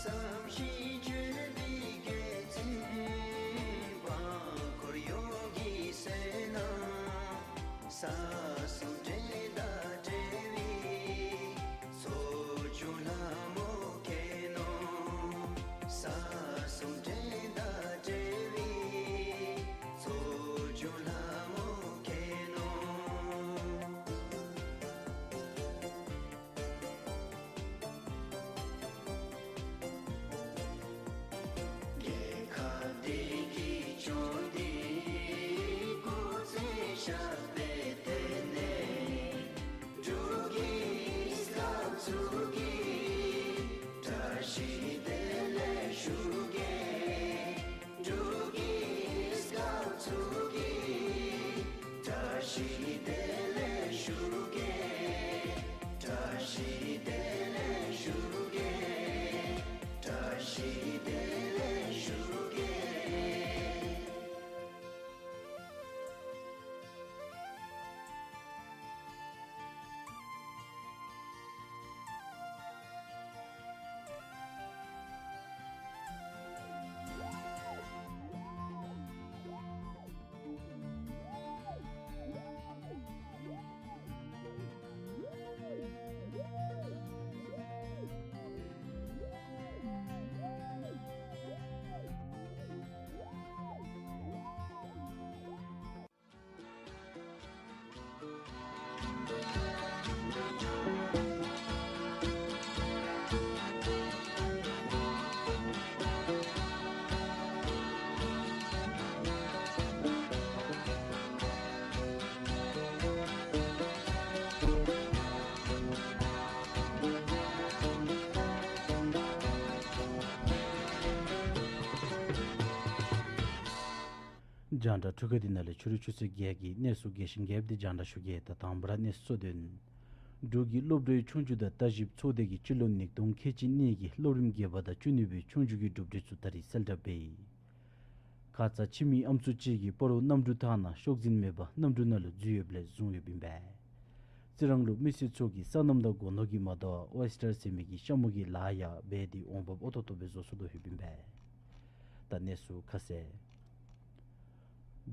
བསམ་བཞིན་བརྗོད་པའི་དགེ་མཚན་པ། འཁོར་ཡོངས་ཀྱི་བསོད་ནམས་བསགས་གསུམ་འདྲེན་དང་འབྲེལ་བའི་ཚོགས་ཆུང་ལྷ་མོ་མཁྱེན་ནོ། བསགས་གསུམ་འདྲེན་དང་འབྲེལ་བའི་ཚོགས་ཆུང་ལྷ་མོ་མཁྱེན་ནོ། རྒྱལ་ཁབ་བདེ་སྐྱིད་བྱོན་ཏེ་སྐུ་ཚེ་ཞབས་པད་བརྟན་ནས། འབྲུག་གི་སྐབས་ཚུགས་ཀྱི་བཀྲ་ཤིས་བདེ་ལེགས་ཞུ་གེ། འབྲུག་གི་སྐབས་ཚུགས་ཀྱི་བཀྲ་ཤིས་བདེ་ལེགས་ཞུ་གེ། བཀྲ་ཤིས་བདེ་ལེགས་ཞུ་གེ། བཀྲ་ཤིས་བདེ་ལེགས་ཞུ་གེ། རྒྱང་བསྒྲགས་འཕྲུལ་ཁང་འདི་ནང་ལས་ཕྱི་རུ་ཆུ་ཚོད་བརྒྱད་ཀྱི་གནས་ཚུལ་རྒྱས་ཤིང་རྒྱསཔ་འདི་རྒྱང་བསྒྲགས་ཞུ་གེ། ད་དང་པ་ར་གནས་ཚུལ་གཙོ་དོན། འབྲུག་གི་སློབ་གྲྭའི་ཆོས་རྒྱུགས་དང་ལྟ་ཞིབ་ཚོགས་སྡེ་གིས་སྤྱི་ལོ་ཉིས་སྟོང་ཁལ་གཅིག་གཉིས་ཀྱི་སློབ་རིམ་བརྒྱད་པ་དང་བཅུ་གཉིས་པའི་ཆོས་རྒྱུགས་ཀྱི་གྲུབ་འབྲས་ཚུ་ད་རིས་གསལ་བསྒྲགས་འབད་ཡི། ཁ་ཙ་ཁྱིམ་མི་ཨམ་སྲུ་ཅིག་གིས་སྤ་རོ་གནམ་གྲུ་ཐང་ནང་ཤོག་འཛིན་མེད་པར་གནམ་གྲུ་ནང་ལུ་འཛུལ་ཡོདཔ་ལས་བཟུང་ཡོདཔ་ཨིན་པས། རྩི་རང་ལུ་མི་སེར་ཚུ་གིས་སོ་ནམ་དང་སྒོ་ནོར་གྱི་མ་དོ་ཨོའི་སི་ཊར་ཟེར་མི་གི་ཤ་མུ་གི་ལཱ་ཡང་འབད་དེ་འོང་འབབ་ཨོ་ཏོག་ཏོ་སྦེ་བཟོ་ཚུགས་དོ་ཡོདཔ་ཨིན་པས། ད་གནས་ཚུལ་ཁ་གསལ།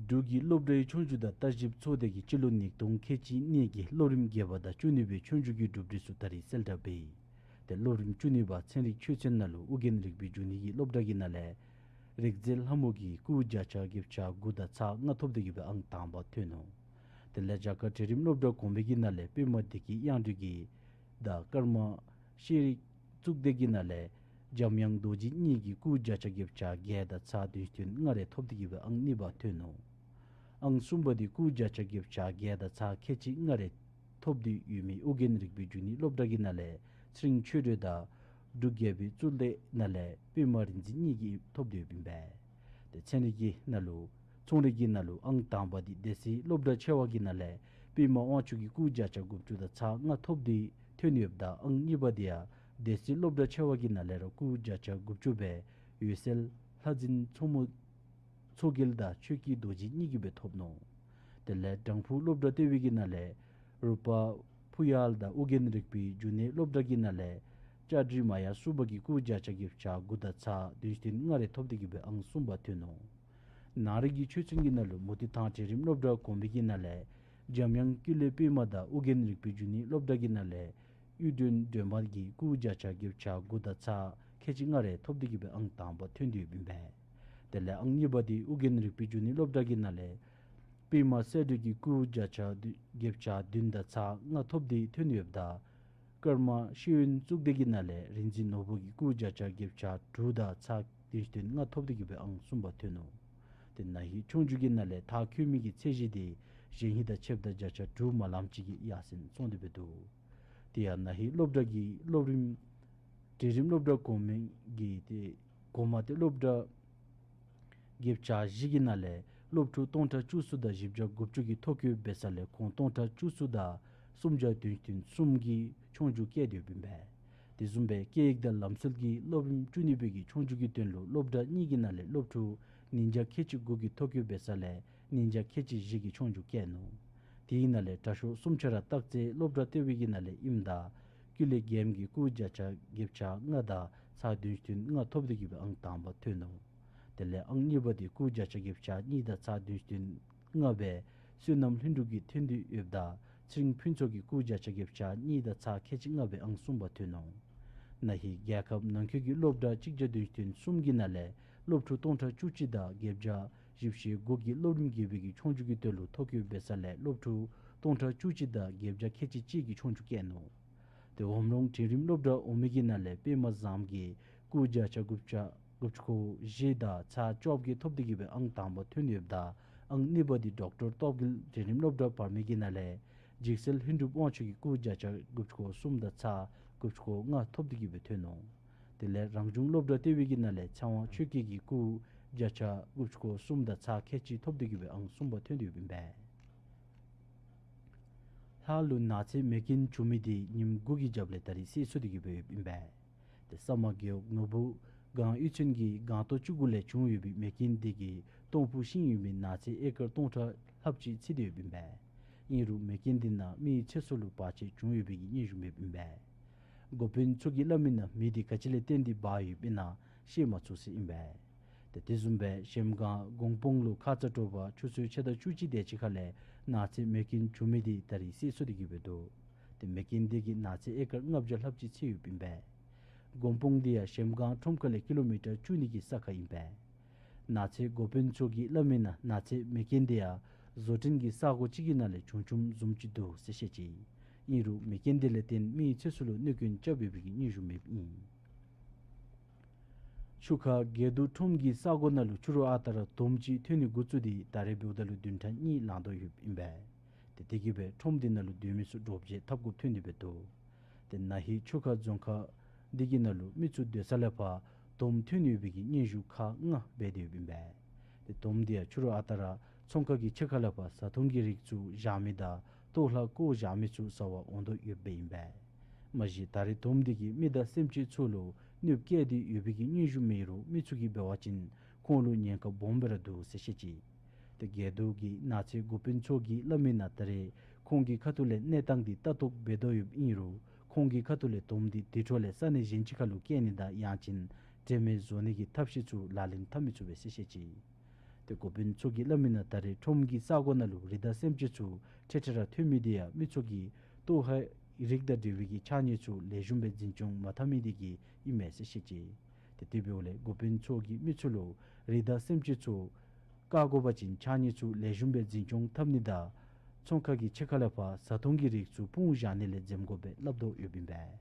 འབྲུག་གི་སློབ་གྲྭའི་ཆོས་རྒྱུགས་དང་ལྟ་ཞིབ་ཚོགས་སྡེ་གིས་སྤྱི་ལོ་ཉིས་སྟོང་ཁལ་གཅིག་གཉིས་ཀྱི་སློབ་རིམ་བརྒྱད་པ་དང་བཅུ་གཉིས་པའི་ཆོས་རྒྱུགས་ཀྱི་གྲུབ་འབྲས་ཚུ་ད་རིས་གསལ་བསྒྲགས་འབད་ཡི། ཏེ་སློབ་རིམ་བཅུ་གཉིས་པ་ཚན་རིག་ཆོས་ཚན་ནང་ལུ་ཨོ་རྒྱན་རིག་པའི་འབྱུང་གནས་ཀྱི་སློབ་གྲྭ་གི་ནང་ལས་རིག་རྩལ་ལྷ་མོ་གིས་སྐུ་བརྒྱ་ཆ་བརྒྱད་ཅུ་གྱ་དགུ་དང་ཚག་ལྔ་ཐོབ་སྟེ་གི་སྦེ་ཨང་དང་པ་ཐོན་ནུག། དེ་ལས་རྒྱ་གར་གྲལ་རིམ་སློབ་གྲྭ་གོང་མའི་གི་ནང་ལས་པདྨ་བདེ་སྐྱིད་དབྱངས་སྒྲོན་གྱིས་དང་ཀརྨ་ཤེས་རིག་གཙུག་སྡེ་གི་ནང་ལས་འཇམ་དབྱངས་རྡོ་རྗེ་གཉིས་ཀྱིས་སྐུ་བརྒྱ་ཆ་བརྒྱད་ཅུ་གྱ་བརྒྱད་དང་ཚག་བདུན་ཅུ་དོན་ལྔ་རེ་ཐོབ་སྟེ་གི་སྦེ་ཨང་གཉིས་པ་ཐོན་ནུག། ཨང་གསུམ་པ་འདི་སྐུ་བརྒྱ་ཆ་བརྒྱད་ཅུ་གྱ་བརྒྱད་དང་ཚག་ཁལ་གཅིག་ལྔ་རེ་ཐོབ་སྟེ་ཡོད་མི་ཨོ་རྒྱན་རིག་པའི་འབྱུང་གནས་སློབ་གྲྭ་གི་ནང་ལས་ཚེ་རིང་ཆོས་སྒྲོན་དང་འབྲུག་རྒྱལ་པོའི་གཙུག་ལག་ནང་ལས་པདྨ་རིག་འཛིན་གཉིས་ཀྱིས་ཐོབ་སྟེ་ཡོདཔ་ཨིན་པས། ཏེ་ཚན་རིག་གི་ནང་ལུ་ཚོང་རིག་གི་ནང་ལུ་ཨང་དང་པ་འདི་སྡེ་སྲིད་སློབ་གྲྭ་ཆེ་བ་གི་ནང་ལས་པདྨ་དབང་ཕྱུག་གིས་སྐུ་བརྒྱ་ཆ་དགུ་བཅུ་དང་ཚག་ལྔ་ཐོབ་སྟེ་ཐོན་ཡོདཔ་ད་ཨང་གཉིས་པ་འདི་ཡང་སྡེ་སྲིད་སློབ་གྲྭ་ཆེ་བ་གི་ནང་ལས་ར་སྐུ་བརྒྱ་ཆ་དགུ་བཅུ་སྦེ་འོད་གསལ་ལྷ་འཛིན་མཚོ་མོ་མཚོ་རྒྱལ་དང་ཆོས་སྐྱིད་རྡོ་རྗེ་གཉིས་ཀྱིས་སྦེ་ཐོབ་ནུག། དེ་ལས་དྲང་ཕུ་སློབ་གྲྭ་ལྟེ་བའི་གི་ནང་ལས་རུ་པ་ཕུ་ཡལ་དང་ཨོ་རྒྱན་རིག་པའི་འབྱུང་གནས་སློབ་གྲྭ་གི་ནང་ལས་ལྕགས་སྒྲིག་མ་ཡ་སུ་བ་གིས་སྐུ་བརྒྱ་ཆ་བརྒྱད་ཅུ་གྱ་དགུ་དང་ཚག་བདུན་ཅུ་དོན་ལྔ་རེ་ཐོབ་སྟེ་གི་སྦེ་ཨང་གསུམ་པ་ཐོན་ནུག། ནང་རིག་གི་ཆོས་ཚན་གྱི་ནང་ལུ་མུ་ཏིག་ཐང་གྲལ་རིམ་སློབ་གྲྭ་གོང་མའི་གི་ནང་ལས་འཇམ་དབྱངས་ཀུན་ལེགས་པདྨ་དང་ཨོ་རྒྱན་རིག་པའི་འབྱུང་གནས་སློབ་གྲྭ་གི་ནང་ལས་གཡུ་སྒྲོན་སྒྲོལ་མ་གིས་སྐུ་བརྒྱ་ཆ་བརྒྱད་ཅུ་གྱ་དགུ་དང་ཚག་ཁལ་གཅིག་ལྔ་རེ་ཐོབ་སྟེ་གི་སྦེ་ཨང་དང་པ་ཐོན་ཏེ་ཡོདཔ་ཨིན་པས། དེ་ལས་ཨང་གཉིས་པ་འདི་ཨོ་རྒྱན་རིག་པའི་འབྱུང་གནས་སློབ་གྲྭ་གི་ནང་ལས་པདྨ་གསལ་སྒྲོན་གྱིས་སྐུ་བརྒྱ་ཆ་བརྒྱད་ཅུ་གྱ་བདུན་དང་ཚག་ལྔ་ཐོབ་སྟེ་ཐོན་ཡོདཔ་ད་ཀརྨ་ཤེས་ཡོན་གཙུག་སྡེ་གི་ནང་ལས་རིག་འཛིན་ནོར་བུ་གིས་སྐུ་བརྒྱ་ཆ་བརྒྱད་ཅུ་གྱ་དྲུག་དང་ཚག་བདུན་ཅུ་དོན་ལྔ་ཐོབ་སྟེ་གི་སྦེ་ཨང་གསུམ་པ་ཐོན་ནུག། ཏེ་ན་ཧིང་ཆོས་རྒྱུགས་ཀྱི་ནང་ལས་མཐར་འཁྱོལ་མི་གི་ཚད་གཞི་འདི་གཞེས་ཧིང་དང་ཕྱདཔ་ད་བརྒྱ་ཆ་དྲུག་མ་ལམ་ཅིག་གིས་ཡར་སེང་སོང་སྟེ་སྦེ་འདུག། དེ་ཡང་ན་ཧིང་སློབ་གྲྭ་གི་སློབ་རིམ་གྲལ་རིམ་སློབ་གྲྭ་གོང་མའི་གི་ཏེ་གོང་མ་ཏེ་སློབ་གྲྭ་བརྒྱད་ཅུ་གྱ་བཞི་གི་ནང་ལས་སློབ་ཕྲུག་སྟོང་ཕྲག་བཅུ་གསུམ་དང་བཞི་བརྒྱ་དགུ་བཅུ་གིས་ཐོ་བཀོད་འབད་ས་ལས་ཁོང་སྟོང་ཕྲག་བཅུ་གསུམ་དང་སུམ་བརྒྱ་བདུན་ཅུ་དོན་གསུམ་གྱིས་ཆོས་རྒྱུགས་བཀལ་ཏེ་ཡོདཔ་ཨིན་པས། དེ་བཟུམ་སྦེ་སྐད་ཡིག་དང་ལམ་སྲོལ་གྱི་སློབ་རིམ་བཅུ་གཉིས་པའི་གི་ཆོས་རྒྱུགས་ཀྱི་དོན་ལུ་སློབ་གྲྭ་གཉིས་ཀྱི་ནང་ལས་སློབ་ཕྲུག་ཉིས་བརྒྱ་ཁལ་གཅིག་དགུ་གིས་ཐོ་བཀོད་འབད་ས་ལས་ཉིས་བརྒྱ་ཁལ་གཅིག་བཞི་གིས་ཆོས་རྒྱུགས་བཀལ་ནུག། དེའི་ནང་ལས་དྲག་ཤོས་གསུམ་ཆ་ར་སྟག་རྩེ་སློབ་གྲྭ་ལྟེ་བའི་གི་ནང་ལས་ཨིནམ་ད་ཀུན་ལེགས་རྒྱལམོ་གིས་སྐུ་བརྒྱ་ཆ་བརྒྱད་ཅུ་གྱ་ལྔ་དང་ ཚག་བདུན་བདུན་ལྔ་ཐོབ་སྟེ་གི་སྦེ་ཨང་དང་པ་ཐོན་ནུག། དེ་ལས་ཨང་གཉིས་པ་འདི་སྐུགས་བརྒྱ་ཆ་བརྒྱད་ཅུ་གྱ་གཉིས་དང་ཚག་བདུན་བདུན་ལྔ་སྦེ་བསོད་ནམས་ལྷུན་གྲུབ་ཀྱིས་ཐོན་ཏེ་ཡོདཔ་ད་ཚེ་རིང་ཕུན་ཚོགས་ཀྱིས་སྐུགས་བརྒྱ་ཆ་བརྒྱད་ཅུ་གྱ་གཉིས་དང་ཚག་ཁལ་གཅིག་ལྔ་སྦེ་ཨང་གསུམ་པ་ཐོན་ནུག། ན་ཧིང་རྒྱལ་ཁབ་ནང་འཁོད་ཀྱི་སློབ་གྲྭ་གཅིག་བརྒྱ་བདུན་ཅུ་དོན་གསུམ་གྱི་ནང་ལས་སློབ་ཕྲུག་སྟོང་ཕྲག་བཅུ་གཅིག་དང་བརྒྱད་བརྒྱ་བཞི་བཅུ་ཞེ་དགུ་གིས་སློབ་རིམ་བརྒྱད་པའི་གི་ཆོས་རྒྱུགས་ཀྱི་དོན་ལུ་ཐོ་བཀོད་འབད་ས་ལས་སློབ་ཕྲུག་སྟོང་ཕྲག་བཅུ་གཅིག་དང་བརྒྱད་བརྒྱ་ཁལ་གཅིག་གཅིག་གིས་ཆོས་རྒྱུགས་བཀལ་ནུག། ཏེ་འོམ་ལོང་འབྲིང་རིམ་སློབ་གྲྭ་འོ་མའི་གི་ནང་ལས་པདྨ་བཟངམོ་གིས་སྐུགས་བརྒྱ་ཆ་དགུ་བརྒྱ་དགུ་བཅུ་གོ་བཞི་དང་ཚག་བཅོ་བརྒྱད་ཐོབ་སྟེ་གི་སྦེ་ཨང་དང་པ་ཐོན་ཡོདཔ་ད་ཨང་གཉིས་པ་འདི་ཌོག་ཊར་སྟོབས་རྒྱལ་འབྲིང་རིམ་སློབ་གྲྭ་བར་མའི་གི་ནང་ལས་འཇིགས་སེལ་ལྷུན་གྲུབ་དབང་ཕྱུག་གིས་སྐུགས་བརྒྱ་ཆ་དགུ་བཅུ་གོ་གསུམ་དང་ཚག་དགུ་བཅུ་གོ་ལྔ་ཐོབ་སྟེ་གི་སྦེ་ཐོན་ནུག། དེ་ལས་རང་བྱུང་སློབ་གྲྭ་ལྟེ་བའི་གི་ནང་ལས་ཚེ་དབང་ཆོས་སྐྱིད་ཀྱིས་སྐུགས་བརྒྱ་ཆ་དགུ་བཅུ་གོ་གསུམ་དང་ཚག་ཁལ་གཅིག་ཐོབ་སྟེ་གི་སྦེ་ཨང་གསུམ་པ་ཐོན་ཏེ་ཡོདཔ་ཨིན་པས། ལྷག་ལུ་ནགས་ཚལ་མེ་རྐྱེན་བྱུང་མི་འདི་ཉིནམ་དགུ་གི་རྒྱབ་ལས་ད་རིས་སེལ་ཚུགས་ཏེ་གི་སྦེ་ཡོདཔ་ཨིན་པས། ཏེ་ས་མར་རྒེད་འོག་ནོར་བུ་སྒང་གཡུས་ཚན་གྱི་སྒང་ཏོག་བཅུ་དགུ་ལས་བྱུང་ཡོད་པའི་མེ་རྐྱེན་འདི་གིས་སྟོང་ཕུ་ཤིང་ཡོད་མི་ནགས་ཚལ་ཨེ་ཀར་སྟོང་ཕྲག་ལྷགཔ་ཅིག་འཚིག་སྟེ་ཡོདཔ་ཨིན་པས། ཨིན་རུང་མེ་རྐྱེན་འདི་ནང་མིའི་ཚེ་སྲོག་ལུ་བར་ཆད་བྱུང་ཡོད་པའི་གི་སྙན་ཞུ་མེདཔ་ཨིན་པས། འགོ་དཔོན་ཚུ་གིས་སླབ་མི་ནང་མེ་འདི་ག་ཅི་ལས་བརྟེན་ཏེ་འབར་ཡོདཔ་ཨིན་ན་ཤེས་མ་ཚུགས་ཟེར་ཨིན་པས། ཏེ་དེ་བཟུམ་སྦེ་གཞལམ་སྒང་གོང་སྤང་ལུ་ཁ་ཙ་དྲོ་པ་ཆུ་ཚོད་ཕྱེད་དང་བཅུ་གཅིག་དེ་ཅིག་ཁ་ལས་ནགས་ཚལ་མེ་རྐྱེན་བྱུང་མི་འདི་ད་རིས་སེལ་ཚུགས་ཏེ་གི་སྦེ་འདུག། ཏེ་མེ་རྐྱེན་འདི་གིས་ནགས་ཚལ་ཨེ་ཀར་ལྔ་བརྒྱ་ལྷགཔ་ཅིག་འཚིག་ཡོདཔ་ཨིན་པས། གོང་སྤང་འདི་ཡང་གཞལམ་སྒང་ཁྲོམ་ཁ་ལས་ཀི་ལོ་མི་ཊར་བཅུ་གཉིས་ཀྱི་ས་ཁར་ཨིན་པས། ནགས་ཚལ་འགོ་དཔོན་ཚུ་གིས་སླབ་མི་ནང་ནགས་ཚལ་མེ་རྐྱེན་འདི་ཡང་བཟོ་སྐྲུན་གྱི་ས་གོ་ཅིག་གི་ནང་ལས་བྱུང་བྱུངམ་བཟུམ་ཅིག་འདུག་ཟེར་བཤད་ཅི། ཨིན་རུང་མེ་རྐྱེན་འདི་ལས་བརྟེན་མིའི་ཚེ་སྲོག་ལུ་གནོད་སྐྱོན་རྐྱབ་ཡོད་པའི་གི་སྙན་ཞུ་མེདཔ་ཨིན། ཆུ་ཁ་དགེ་འདུན་ཁྲོམ་གྱི་ས་གོ་ནང་ལུ་ཕྱི་རུ་ཨ་རྟག་ར་དོམ་ཅིག་ཐོན་ནི་འགོ་བཙུགས་ཏེ་ད་རེས་འབདཝ་ད་ལུ་བདུན་ཕྲག་གཉིས་ལང་དོ་ཡོདཔ་ཨིན་པས། ཏེ་དེ་གིས་སྦེ་ཁྲོམ་འདི་ནང་ལུ་སྡོད་མི་ཚུ་འདྲོག་བྱེལ་འཐབ་དགོཔ་ཐོན་ཏེ་སྦེ་འདུག། ཏེ་ན་ཧིང་ཆུ་ཁ་རྫོང་ཁག་འདི་གི་ནང་ལུ་མི་ཚུ་སྡོད་ས་ལས་ཕར་དོམ་ཐོན་ཡོད་པའི་གི་སྙན་ཞུ་ཁག་ལྔ་འབད་དེ་ཡོདཔ་ཨིན་པས། ཏེ་དོམ་འདི་ཡང་ཕྱི་རུ་ཨ་རྟག་ར་ཚོང་ཁང་གི་ཕྱི་ཁ་ལས་ཕར་བཟའ་འཐུང་གི་རིགས་ཚུ་བཞག་མི་དང་ལྟོ་ལྷག་བཀོ་བཞག་མི་ཚུ་ཟ་བར་འོང་དོ་ཡོདཔ་ཨིན་པས། མ་གཞི་ད་རེས་དོམ་འདི་གིས་མི་དང་སེམས་ཅན་ཚུ་ལུ་གནོདཔ་བཀལ་ཏེ་ཡོད་པའི་གི་སྙན་ཞུ་མེད་རུང་མི་ཚུ་གིས་འབད་བ་ཅིན་ཁོང་ལུ་ཉེན་ཁ་སྦོམ་སྦེ་ར་འདུག་ཟེར་བཤད་ཅི། ཏེ་དགེ་འདུན་གྱི་ནགས་ཚལ་འགོ་དཔོན་ཚུ་གིས་སླབ་མི་ནང་ད་རེས་ཁོང་གི་ཁ་ཐུག་ལས་གནས་སྟངས་འདི་ལྟ་རྟོག་འབད་དོ་ཡོདཔ་ཨིན་རུང་ཁོང་གི་ཁ་ཐུག་ལས་དོམ་འདི་དེ་འཕྲོ་ལས་ས་གནས་གཞན་ཅིག་ཁར་ལུ་བསྐྱལ་ནི་དང་ཡང་ཅིན་དྲན་མེད་བཟོ་ནི་གི་ཐབས་ཤེས་ཚུ་ལག་ལེན་འཐབ་མི་ཚུགས་པས་ཟེར་བཤད་ཅི། ཏེ་འགོ་དཔོན་ཚུ་གིས་སླབ་མི་ནང་ད་རེས་ཁྲོམ་གྱི་ས་གོ་ནང་ལུ་རི་དྭགས་སེམས་ཅན་ཚུ་འཕྲལ་འཕྲལ་ར་ཐོན་མི་འདི་ཡང་མི་ཚུ་གིས་ལྟོ་ལྷག་རིགས་དང་འབྲེལ་བའི་གི་ཆ་རྙོགས་ཚུ་ལེགས་ཤོམ་སྦེ་འཛིན་སྐྱོང་མ་འཐབ་མི་འདི་གིས་ཨིན་མས་ཟེར་བཤད་ཅི། ཏེ་དེ་འབདཝ་ལས་འགོ་དཔོན་ཚུ་གིས་མི་ཚུ་ལུ་རི་དྭགས་སེམས་ཅན་ཚུ་བཀག་དགོ་པ་ཅིན་ཆ་རྙོགས་ཚུ་ལེགས་ཤོམ་སྦེ་འཛིན་སྐྱོང་འཐབ་ནི་དང་ཚོང་ཁང་གི་ཕྱི་ཁ་ལས་ཕར་བཟའ་འཐུང་གི་རིགས་ཚུ་སྤུངས་བཞག་ནི་ལས་འཛེམ་དགོ་པའི་སླབ་དོ་ཡོདཔ་ཨིན་པས།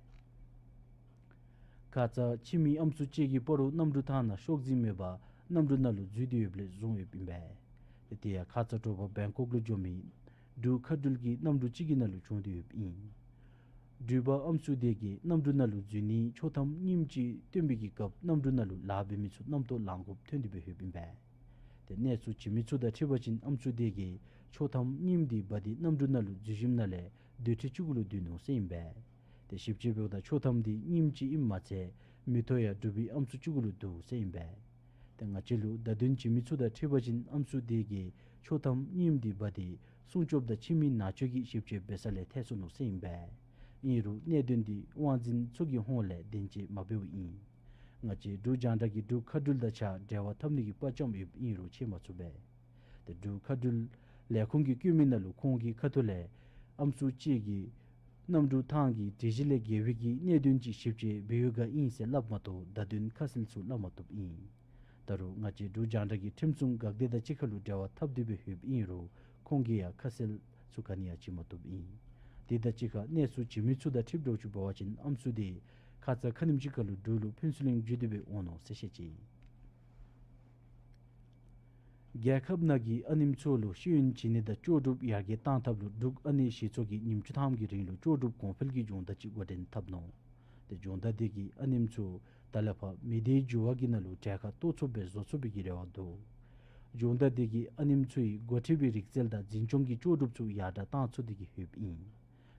ཁ་ཙ་ཁྱིམ་མི་ཨམ་སྲུ་ཅིག་གིས་སྤ་རོ་གནམ་གྲུ་ཐང་ནང་ཤོག་འཛིན་མེད་པར་གནམ་གྲུ་ནང་ལུ་འཛུལ་ཏེ་ཡོདཔ་ལས་བཟུང་ཡོདཔ་ཨིན་པས། ཏེ་དེ་ཡང་ཁ་ཙ་དྲོ་པ་བེང་ཀོག་ལུ་འགྱོ་མི་འབྲུག་མཁའ་འགྲུལ་གྱི་གནམ་གྲུ་ཅིག་གི་ནང་ལུ་བྱུང་སྟེ་ཡོདཔ་ཨིན། འགྲུལ་པ་ཨམ་སྲུ་དེ་གིས་གནམ་གྲུ་ནང་ལུ་འཛུལ་ནི་ཆོག་ཐམ་རྙིངམ་ཅིག་སྟོན་པའི་གི་སྐབས་གནམ་གྲུ་ནང་ལུ་ལཱ་འབད་མི་ཚུ་རྣམ་རྟོག་ལང་དགོཔ་ཐོན་ཏེ་སྦེ་ཡོདཔ་ཨིན་པས། ཏེ་གནས་ཚུལ་བྱིན་མི་ཚུ་དང་འཁྲིལ་བ་ཅིན་ཨམ་སྲུ་དེ་གིས་ཆོག་ཐམ་རྙིངམ་འདི་འབག་སྟེ་གནམ་གྲུ་ནང་ལུ་འཛུལ་ཞིནམ་ལས་སྡོད་ཁྲི་ཅིག་གུ་ལུ་སྡོད་ནུག་ཟེར་ཨིན་པས། ཏེ་ཞིབ་དཔྱད་འབདཝ་ད་ཆོག་ཐམ་འདི་རྙིངམ་ཅིག་ཨིནམ་མ་ཚད་མེ་ཏོག་ཡང་འབྲུག་པའི་ཨམ་སྲུ་ཅིག་གུ་ལུ་འདུག་ཟེར་ཨིན་པས། ཏེ་ང་བཅས་ལུ་བརྡ་དོན་བྱིན་མི་ཚུ་དང་འཁྲིལ་བ་ཅིན་ཨམ་སྲུ་དེ་གིས་ཆོག་ཐམ་རྙིངམ་འདི་འབག་སྟེ་སྲུང་སྐྱོབ་དང་ཁྱིམ་མི་ནང་འཁོད་ཀྱི་ཞིབ་དཔྱད་འབད་ས་ལས་ཐལ་སོ་ནུག་ཟེར་ཨིན་པས། ཨིན་རུང་གནད་དོན་འདི་དབང་འཛིན་ཚུ་གི་ཧོངས་ལས་བདེན་འཚོལ་མ་འབདཝ་ཨིན། ང་བཅས་འབྲུག་རྒྱང་བསྒྲགས་ཀྱིས་འབྲུག་མཁའ་འགྲུལ་དང་གཅིག་ཁར་འབྲེལ་བ་འཐབ་ནི་གི་དཔའ་བཅམ་ཡོདཔ་ཨིན་རུང་འཕྱད་མ་ཚུགས་པས། ཏེ་འབྲུག་མཁའ་འགྲུལ་ལས་ཁུངས་ཀྱིས་བཀོད་མི་ནང་ལུ་ཁོང་གི་ཁ་ཐུག་ལས་ཨམ་སྲུ་ཅིག་གིས་གནམ་གྲུ་ཐང་གི་སྒྲིག་གཞི་ལས་འགལ་བའི་གི་གནད་དོན་ཅིག་ཞིབ་དཔྱད་འབད་ཡོད་ག་ཨིན་ཟེར་སླབ་མ་གཏོགས་བརྡ་དོན་ཁ་གསལ་ཚུ་སླབ་མ་བཏུབ་ཨིན། ད་རུང་ང་བཅས་འབྲུག་རྒྱང་བསྒྲགས་ཀྱིས་ཁྲིམས་སྲུང་འགག་སྡེ་དང་གཅིག་ཁར་ལུ་འབྲེལ་བ་འཐབ་སྟེ་སྦེ་ཡོདཔ་ཨིན་རུང་ཁོང་གིས་ཡང་ཁ་གསལ་ཚུ་ག་ནི་ཡང་བྱིན་མ་བཏུབ་ཨིན། དེ་དང་གཅིག་ཁར་གནས་ཚུལ་བྱིན་མི་ཚུ་དང་འཁྲིལ་འགྱོ་ཅུ་འབད་བ་ཅིན་ཨམ་སྲུ་དེ་ཁ་ཙ་ཁ་ཉིནམ་ཅིག་ཁར་ལུ་འབྲུག་ལུ་ཕུན་ཚོགས་གླིང་འགྱོ་སྟེ་སྦེ་འོང་ནུག་ཟེར་བཤད་ཅི། རྒྱལ་ཁབ་ནང་གི་ཨ་ནེམོ་ཚུ་ལུ་ཤེས་ཡོན་བྱིན་ནི་དང་ལྕོགས་གྲུབ་ཡར་རྒྱས་གཏང་ཐབས་ལུ་འབྲུག་ཨ་ནེ་གཞི་ཚོགས་ཀྱིས་ཉིནམ་བཅུ་ཐམ་གྱི་རིང་ལུ་ལྕོགས་གྲུབ་གོང་འཕེལ་གྱི་སྦྱོང་བརྡར་ཅིག་འགོ་འདྲེན་འཐབ་ནུག། ཏེ་སྦྱོང་བརྡར་དེ་གིས་ཨ་ནེམོ་ཚུ་ད་ལས་ཕར་མི་སྡེའི་འགྱུར་བ་གི་ནང་ལུ་གྲལ་ཁར་གཏོགས་ཚུགསཔ་སྦེ་བཟོ་ཚུགས་པའི་གི་རེ་བ་འདུག། སྦྱོང་བརྡར་དེ་གིས་ཨ་ནེམོ་ཚུའི་འགོ་ཁྲིད་པའི་རིག་རྩལ་དང་འཛིན་སྐྱོང་གི་ལྕོགས་གྲུབ་ཚུ་ཡར་དྲག་གཏང་ཚུགས་ཏེ་གི་ཡོདཔ་ཨིན།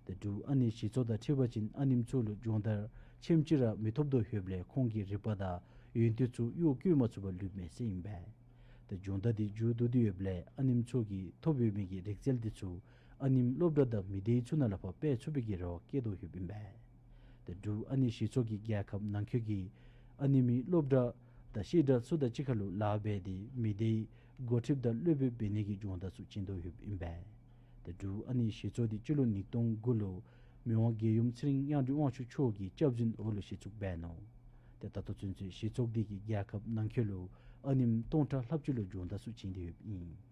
ཏེ་འབྲུག་ཨ་ནེ་གཞི་ཚོགས་དང་འཁྲིལ་བ་ཅིན་ཨ་ནེམོ་ཚུ་ལུ་སྦྱོང་བརྡར་ཆེམ་ཅིག་ར་མི་ཐོབ་དོ་ཡོདཔ་ལས་ཁོང་གི་རིག་པ་དང་ཡོན་ཏན་ཚུ་གཡོག་བཀོལ་མ་ཚུགས་པར་ལུས་མས་ཟེར་ཨིན་པས། ཏེ་སྦྱོང་བརྡར་དེ་མཇུག་བསྡུ་སྟེ་ཡོདཔ་ལས་ཨ་ནེམོ་ཚུ་གིས་ཐོབ་ཡོད་མི་གི་རིག་རྩལ་དེ་ཚུ་ཨ་ནེམོ་སློབ་གྲྭ་དང་མི་སྡེའི་ཚུ་ནང་ལས་ཕར་སྤེལ་ཚུགས་པའི་གི་རེ་བ་བསྐྱེད་དོ་ཡོདཔ་ཨིན་པས། ཏེ་འབྲུག་ཨ་ནེ་གཞི་ཚོགས་ཀྱི་རྒྱལ་ཁབ་ནང་འཁོད་ཀྱི་ ཨ་ནེམ་སློབ་གྲྭ་དང་བཤད་གྲྭ་ཚུ་དང་གཅིག་ཁར་ལུ་ལཱ་འབད་དེ་མི་སྡེའི་འགོ་ཁྲིདཔ་དང་སློབ་དཔོན་འབད་ནི་གི་སྦྱོང་བརྡར་ཚུ་བྱིན་དོ་ཡོདཔ་ཨིན་པས། ཏེ་འབྲུག་ཨ་ནེམ་གཞི་ཚོགས་འདི་སྤྱི་ལོ་ཉིས་སྟོང་དགུ་ལུ་མི་དབང་རྒྱལ་ཡུམ་ཚེ་རིང་གཡང་སྒྲོན་དབང་ཕྱུག་མཆོག་གི་སྐྱབས་འཛིན་འོག་ལུ་གཞི་བཙུགས་འབད་ནུག། ཏེ་ད་ལྟོ་ཚུན་ཚོད་གཞི་ཚོགས་འདི་གིས་རྒྱལ་ཁབ་ནང་འཁོད་ལུ་ཨ་ནེམ་སྟོང་ཕྲག་ལྷགཔ་ཅིག་ལུ་སྦྱོང་བརྡར་ཚུ་བྱིན་ཏེ་ཡོདཔ་ཨིན།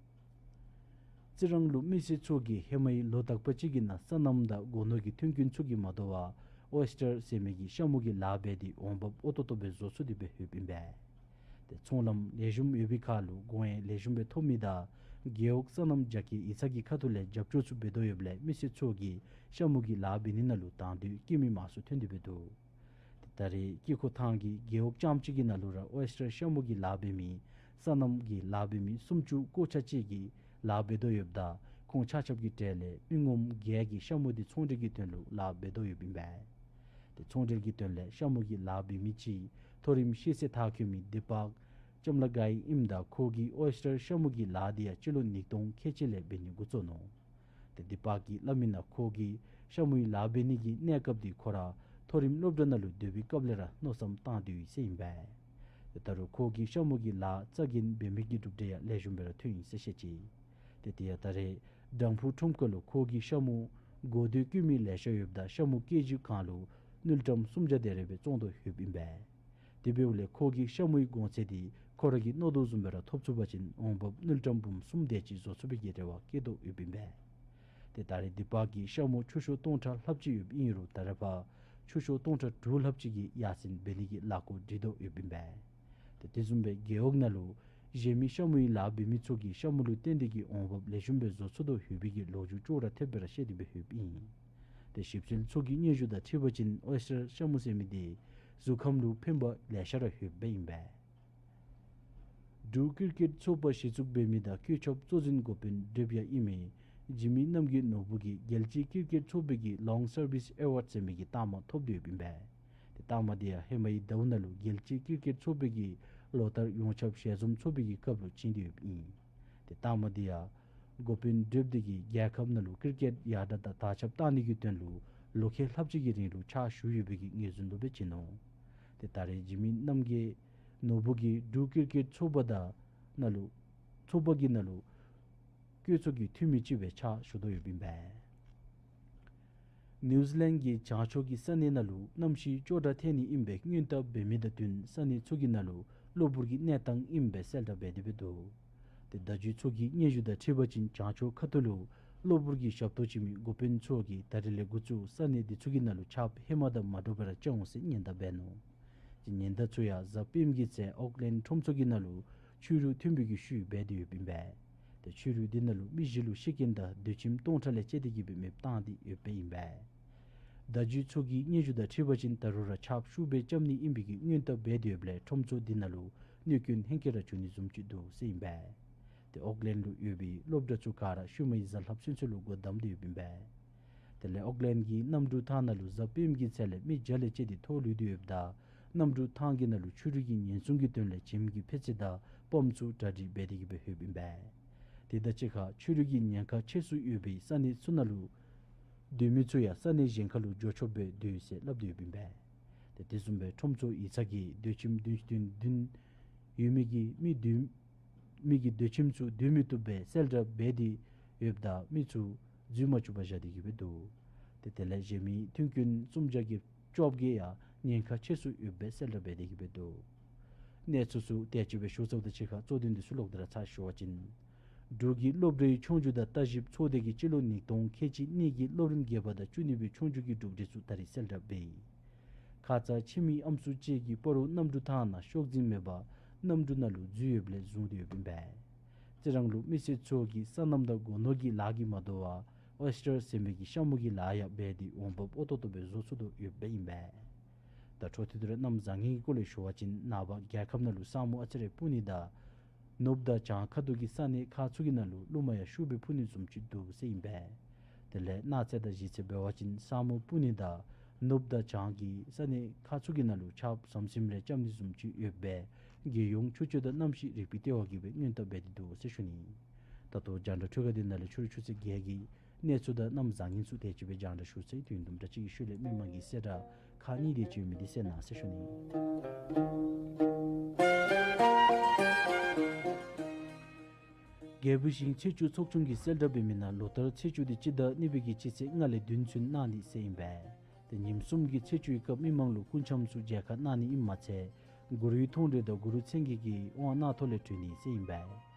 རྩི་རང་ལུ་མི་སེར་ཚུ་གིས་ཧེ་མའི་ལོ་དག་པ་ཅིག་གི་ནང་སོ་ནམ་དང་སྒོ་ནོར་གྱི་མཐུན་རྐྱེན་ཚུ་གིས་མ་དོ་བར་ཨོའི་སི་ཊར་ཟེར་མི་གི་ཤ་མུ་གི་ལཱ་འབད་དེ་འོང་འབབ་ཨོ་ཏོ་ཏོ་སྦེ་བཟོ་ཚུགས་ཏེ་སྦེ་ཡོདཔ་ཨིན་པས། ཏེ་ཚོང་ལམ་ལེགས་ཤོམ་ཡོད་པའི་ཁར་ལུ་གོང་ཡང་ལེགས་ཤོམ་སྦེ་ཐོབ་མི་དང་རྒེད་འོག་སོ་ནམ་རྒྱ་སྐྱེད་ཡིག་ཚང་གི་ཁ་ཐུག་ལས་རྒྱབ་སྐྱོར་ཚུ་འབད་དོ་ཡོདཔ་ལས་མི་སེར་ཚུ་གིས་ཤ་མུ་གི་ལཱ་འབད་ནི་ནང་ལུ་དང་འདོད་བསྐྱེད་མི་མང་སུ་ཐོན་ཏེ་སྦེ་འདུག། ཏེ་ད་རེས་དཀྱིལ་འཁོར་ཐང་གི་རྒེད་འོག་རྐྱངམ་གཅིག་གི་ནང་ལུ་ར་ཨོའི་སི་ཊར་ཤ་མུ་གི་ལཱ་འབད་མི་སོ་ནམ་གྱི་ལཱ་འབད་མི་སུམ་ཅུ་སོ་གཅིག་ཅིག་གིས་ལཱ་འབད་དོ་ཡོདཔ་ད་ཁོང་ཆ་ཁྱབ་ཀྱི་གྲས་ལས་མི་ངོམ་བརྒྱད་ཀྱིས་ཤ་མུ་འདི་ཚོང་འབྲེལ་གྱི་དོན་ལུ་ལཱ་འབད་དོ་ཡོདཔ་ཨིན་པས། ཏེ་ཚོང་འབྲེལ་གྱི་དོན་ལས་ཤ་མུ་གི་ལཱ་འབད་མི་ཅིག་མཐོ་རིམ་ཤེས་ཚད་མཐར་འཁྱོལ་མི་དི་པག་ཅམ་ལ་གའི་ཨིནམ་ད་ཁོ་གིས་ཨོའི་སི་ཊར་ཤ་མུ་གི་ལཱ་འདི་ཡང་སྤྱི་ལོ་ཉིས་སྟོང་ཁལ་གཅིག་ལས་འབད་ནི་འགོ་བཙུགས་ནུག། ཏེ་དི་པག་གིས་སླབ་མི་ནང་ཁོ་གིས་ཤ་མུའི་ལཱ་འབད་ནི་གི་གནས་སྐབས་འདི་ཁོ་ར་མཐོ་རིམ་སློབ་གྲྭ་ནང་ལུ་སྡོད་པའི་སྐབས་ལས་ར་མནོ་བསམ་བཏང་སྟེ་ཡོད་ཟེར་ཨིན་པས། ཏེ་ད་རུང་ཁོ་གིས་ཤ་མུ་གི་ལཱ་རྩ་འགེངས་འབད་མི་གི་གྲུབ་འབྲས་ཡང་ལེགས་ཤོམ་སྦེ་ར་ཐོན་ཡི་ཟེར་བཤད་ཅི། ཏེ་དེ་ཡང་ད་རེས་དང་ཕུ་ཁྲོམ་ཁ་ལུ་ཁོ་གིས་ཤ་མུ་གོ་དོ་བཀོལ་མི་ལེ་ཤ་ཡོདཔ་ད་ཤ་མུ་ཀེ་ཇི་གང་ལུ་དངུལ་ཀྲམ་སུམ་བརྒྱ་དེ་རེ་སྦེ་བཙོང་དོ་ཡོདཔ་ཨིན་པས། དེ་འབདཝ་ལས་ཁོ་གིས་ཤ་མུའི་གོང་ཚད་འདི་ཁོ་ར་གིས་མནོ་དོ་བཟུམ་སྦེ་ར་ཐོབ་ཚུགས་པ་ཅིན་འོང་འབབ་དངུལ་ཀྲམ་འབུམ་གསུམ་དེ་ཅིག་བཟོ་ཚུགས་པའི་གི་རེ་བ་བསྐྱེད་དོ་ཡོདཔ་ཨིན་པས། ཏེ་ད་རེས་དི་པག་གིས་ཤ་མུ་ཆུ་ཤོག་སྟོང་ཕྲག་ལྷགཔ་ཅིག་ཡོདཔ་ཨིན་རུང་ད་རེས་ཕར་ཆུ་ཤོག་སྟོང་ཕྲག་དྲུག་ལྷགཔ་ཅིག་གི་ཡར་སེང་འབད་ནི་གི་ལས་འགུལ་སྒྲིག་དོ་ཡོདཔ་ཨིན་པས། ཏེ་དེ་བཟུམ་སྦེ་རྒེད་འོག་ནང་ལུ་གཞན་མི་ཤ་མུའི་ལཱ་འབད་མི་ཚུ་གིས་ཤ་མུ་ལུ་བརྟེན་ཏེ་གིས་འོང་འབབ་ལེགས་ཤོམ་སྦེ་བཟོ་ཚུགས་དོ་ཡོད་པའི་གི་ལོ་རྒྱུས་ཅོག་ར་འཐདཔ་སྦེ་ར་བཤད་དེ་སྦེ་ཡོདཔ་ཨིན། ཏེ་ཞིབ་འཚོལ་ཚུ་གི་སྙན་ཞུ་དང་འཁྲིལ་བ་ཅིན་ཨོའི་སི་ཊར་ཤ་མུ་ཟེར་མི་འདི་གཟུགས་ཁམས་ལུ་ཕན་པ་ལེ་ཤ་ར་ཡོདཔ་ཨིན་པས། འབྲུག་ཀིར་ཀེཊ་ཚོགས་པ་གཞི་བཙུགས་འབད་མི་དང་བཀོད་ཁྱབ་གཙོ་འཛིན་འགོ་དཔོན་བགྲེསཔ་ཡང་ཨིན་མི་འཇིགས་མེད་རྣམ་རྒྱལ་ནོར་བུ་གིས་རྒྱལ་སྤྱིའི་ཀིར་ཀེཊ་ཚོགས་པའི་གི་ལོང་སར་བིསི་ཨེ་ཝཱཌ་ཟེར་མི་གི་རྟགས་མ་ཐོབ་སྟེ་ཡོདཔ་ཨིན་པས། ཏེ་རྟགས་མ་འདི་ཡང་ཧེ་མའི་ཟླཝ་ནང་ལུ་རྒྱལ་སྤྱིའི་ཀིར་ཀེཊ་ཚོགས་པའི་གི་ལོ་ལྟར་ཡོངས་ཁྱབ་ཞལ་འཛོམས་ཚོགས་པའི་གི་སྐབས་ལུ་བྱིན་ཏེ་ཡོདཔ་ཨིན། ཏེ་རྟགས་མ་འདི་ཡང་འགོ་དཔོན་བགྲེསཔ་འདི་གིས་རྒྱལ་ཁབ་ནང་ལུ་ཀིར་ཀེཊ་ཡར་དྲག་དང་དར་ཁྱབ་གཏང་ནི་གི་དོན་ལུ་ལོ་ཁལ་ལྷགཔ་ཅིག་གི་རིང་ལུ་ཕྱག་ཞུ་ཡོད་པའི་གི་ངོས་འཛིན་ལུ་སྦེ་བྱིན་ནུག། ཏེ་ད་རེས་འཇིགས་མེད་རྣམ་རྒྱལ་ནོར་བུ་གིས་འབྲུག་ཀིར་ཀེཊ་ཚོགས་པ་དང་ནང་ལུ་ཚོགས་པ་གི་ནང་ལུ་བཀོད་ཚོགས་ཀྱི་འཐུས་མི་ཅིག་སྦེ་ཕྱག་ཞུ་དོ་ཡོདཔ་ཨིན་པས། ནིའུ་ཛི་ལེནཌ་གི་བྱང་ཕྱོགས་ཀྱི་ས་གནས་ནང་ལུ་གནམ་གཤིས་སྐྱོ་དྲགས་ཐལ་ནི་ཨིནམ་སྦེ་སྔོན་བརྡ་འབད་མི་དང་བསྟུན་ས་གནས་ཚུ་གི་ནང་ལུ་གློ་བུར་གྱི་གནས་སྟངས་ཨིནམ་སྦེ་གསལ་བསྒྲགས་འབད་དེ་སྦེ་འདུག། ཏེ་བརྡ་བརྒྱུད་ཚུ་གི་སྙན་ཞུ་དང་འཁྲིལ་བ་ཅིན་བྱང་ཕྱོགས་ཁ་ཐུག་ལུ་གློ་བུར་གྱི་ཞབས་ཏོག་བྱིན་མི་འགོ་དཔོན་ཚུ་གིས་ད་རེས་ལས་འགོ་བཙུགས་ས་གནས་འདི་ཚུ་གི་ནང་ལུ་ཆརཔ་ཧེ་མ་དང་མ་འདྲཝ་སྦེ་ར་རྐྱབ་འོང་ཟེར་ཉེན་བརྡ་འབད་ནུག། ཏེ་ཉེན་བརྡ་ཚུ་ཡང་གཟའ་སྤེནམ་གི་ཚེ་ཨོག་ལེནཌ་ཁྲོམ་ཚོགས་ཀྱི་ནང་ལུ་ཆུ་རུད་ཐོན་པའི་གི་ཤུལ་འབད་དེ་ཡོདཔ་ཨིན་པས། ཏེ་ཆུ་རུད་འདི་ནང་ལུ་མི་བཞི་ལུ་ཤི་རྐྱེན་དང་སྡོད་ཁྱིམ་སྟོང་ཕྲག་ལས་བཅད་དེ་གི་སྦེ་མེདཔ་བཏང་སྟེ་ཡོདཔ་ཨིན་པས། བརྡ་བརྒྱུད་ཚུ་གི་སྙན་ཞུ་དང་འཁྲིལ་བ་ཅིན་ད་རུང་ར་ཆརཔ་ཤུགས་སྦེ་རྐྱབ་ནི་ཨིན་པའི་གི་སྔོན་བརྡ་འབད་དེ་ཡོདཔ་ལས་ཁྲོམ་ཚོགས་འདི་ནང་ལུ་གནོད་སྐྱོན་ཧེང་སྐལ་ར་བྱུང་ནི་བཟུམ་ཅིག་འདུག་ཟེར་ཨིན་པས། ཏེ་ཨོག་ལེནཌ་ལུ་ཡོད་པའི་སློབ་གྲྭ་ཚུ་ག་ར་ཤུལ་མའི་གཟའ་ལྷགཔ་ཚུན་ཚོད་ལུ་སྒོ་བསྡམས་ཏེ་ཡོདཔ་ཨིན་པས། དེ་ལས་ཨོག་ལེནཌ་གི་གནམ་གྲུ་ཐང་ནང་ལུ་གཟའ་སྤེནམ་གི་ཚེ་ལས་མི་བརྒྱ་ལས་བཅད་དེ་ཐོག་ལུས་ཏེ་ཡོདཔ་ད་གནམ་གྲུ་ཐང་གི་ནང་ལུ་ཆུ་རུད་ཀྱི་ཉེན་སྲུང་གི་དོན་ལས་བྱེམ་གྱི་འཕེལ་ཚད་དང་པམཔ་ཚུ་གྲ་སྒྲིག་འབད་དེ་གི་སྦེ་ཡོདཔ་ཨིན་པས། དེ་དང་གཅིག་ཁར་ཆུ་རུད་ཀྱི་ཉེན་ཁ་ཆེ་སུ་ཡོད་པའི་ས་གནས་ཚུ་ནང་ལུ་སྡོད་མི་ཚུ་ཡང་ས་གནས་གཞན་ཁར་ལུ་འགྱོ་ཆོགཔ་སྦེ་སྡོད་ཟེར་སླབ་སྟེ་ཡོདཔ་ཨིན་པས། ཏེ་དེ་བཟུམ་སྦེ་ཁྲོམ་ཚོགས་ཡིག་ཚང་གིས་སྡོད་ཁྱིམ་བདུན་བདུན་བདུན་ཡོད་མི་གི་མི་སྡོད་མི་གི་སྡོད་ཁྱིམ་ཚུ་སྡོད་མི་བཏུབ་སྦེ་གསལ་བསྒྲགས་འབད་དེ་ཡོདཔ་ད་མི་ཚུ་འཛུལ་མ་བཅུག་པར་བཞག་སྟེ་གི་སྦེ་འདུག། ཏེ་དེ་ལས་གཞན་མི་མཐུན་རྐྱེན་སུམ་བརྒྱ་གི་བཅོ་བརྒྱད་ཡང་ཉེན་ཁ་ཆེ་སུ་ཡོདཔ་སྦེ་གསལ་བསྒྲགས་འབད་དེ་གི་སྦེ་འདུག། གནས་ཚུལ་ཚུ་དེ་ཅིག་སྦེ་ཞུ་ཚརཝ་དང་གཅིག་ཁར་གཙོ་དོན་འདི་ཚུ་ལོག་སྟེ་ར་ཚར་ཞུ་བ་ཅིན། འབྲུག་གི་སློབ་གྲྭའི་ཆོས་རྒྱུགས་དང་བརྟག་ཞིབ་ཚོགས་སྡེ་གིས་སྤྱི་ལོ་ཉིས་སྟོང་ཁལ་གཅིག་གཉིས་ཀྱི་སློབ་རིམ་བརྒྱད་པ་དང་བཅུ་གཉིས་པའི་ཆོས་རྒྱུགས་ཀྱི་གྲུབ་འབྲས་ཚུ་ད་རེས་གསལ་བསྒྲགས་འབད་ཡི། ཁ་ཙ་ཁྱིམ་མི་ཨམ་སྲུ་ཅིག་གིས་སྤ་རོ་གནམ་གྲུ་ཐང་ནང་ཤོག་འཛིན་མེད་པར་གནམ་གྲུ་ནང་ལུ་འཛུལ་ཡོདཔ་ལས་བཟུང་སྟེ་ཡོདཔ་ཨིན་པས། རྩི་རང་ལུ་མི་སེར་ཚུ་གིས་སོ་ནམ་དང་སྒོ་ནོར་གྱི་ལཱ་གིས་མ་དོ་བར་ཨོའི་སི་ཊར་ཟེར་མི་གི་ཤ་མུ་གི་ལཱ་ཡང་འབད་དེ་འོང་འབབ་ཨོ་ཏོག་ཏོ་སྦེ་བཟོ་ཚུགས་དོ་ཡོདཔ་ཨིན་པས། ད་འཕྲོ་མཐུད་དེ་ར་གནམ་བཟང་ངན་གྱི་སྐོར་ལས་ཞུ་བ་ཅིན་ནངས་པ་རྒྱལ་ཁབ་ནང་ལུ་ས་སྨུག་ཨ་ཙི་རེ་སྤུབ་ནི་དང་ནུབ་དང་བྱང་ཁ་ཐུག་གི་ས་གནས་ཁག་ཚུ་གི་ནང་ལུ་རླུང་མ་ཡང་ཤུགས་སྦེ་འཕུ་ནི་བཟུམ་ཅིག་འདུག་ཟེར་ཨིན་པས། དེ་ལས་གནངས་ཚེ་དང་གཞེས་ཚེ་འབད་བ་ཅིན་ས་སྨུག་སྤུབ་ནི་དང་ནུབ་དང་བྱང་གི་ས་གནས་ཁག་ཚུ་གི་ནང་ལུ་ཆརཔ་ཟམ་ཟིམ་རེ་རྐྱབ་ནི་བཟུམ་ཅིག་ཡོདཔ་སྦེ་རྒྱལ་ཡོངས་ཆུ་སྤྱོད་དང་གནམ་གཤིས་རིག་པའི་ལྟེ་བ་གིས་སྦེ་སྔོན་བརྡ་འབད་དེ་འདུག་ཟེར་ཞུ་ནི། ད་ལྟོ་རྒྱང་བསྒྲགས་འཕྲུལ་ཁང་འདི་ནང་ལས་ཕྱི་རུ་ཆུ་ཚོད་བརྒྱད་ཀྱི་གནས་ཚུལ་དང་གནམ་བཟང་ངན་ཚུ་དེ་ཅིག་སྦེ་རྒྱང་བསྒྲགས་ཞུ་ཚར་ཡི། དུས་ཡུན་དུམ་གྲ་ཅིག་གི་ཤུལ་ལས་མི་མང་གི་གསལ་བསྒྲགས་ ཁག་གཉིས་དེ་ཅིག་ཡོད་མི་འདི་གསན་གནང་ཟེར་ཞུ་ནི། རྒྱལ་པོ་ཞིང་ཚེས་བཅུ་ཚོགས་ཆུང་གིས་གསལ་བསྒྲགས་འབད་མི་ནང་ལོ་ལྟར་ཚེས་བཅུ་དེ་སྤྱི་ཟླ་གཉིས་པའི་གི་སྤྱི་ཚེས་ལྔ་ལས་བདུན་ཚུན་གནང་ནི་ཟེར་ཨིན་པས། ཏེ་ཉིནམ་གསུམ་གྱི་ཚེས་བཅུའི་སྐབས་མི་མང་ལུ་སྐུ་འཆམ་ཚུ་མཇལ་ཁ་གནང་ནི་ཨིནམ་མ་ཚད་གུ་རུའི་མཐོང་གྲོལ་དང་གུ་རུ་མཚན་བརྒྱད་ཀྱི་དབང་གནང་ཐོག་ལས་གྲོལ་ནི་ཟེར་ཨིན་པས།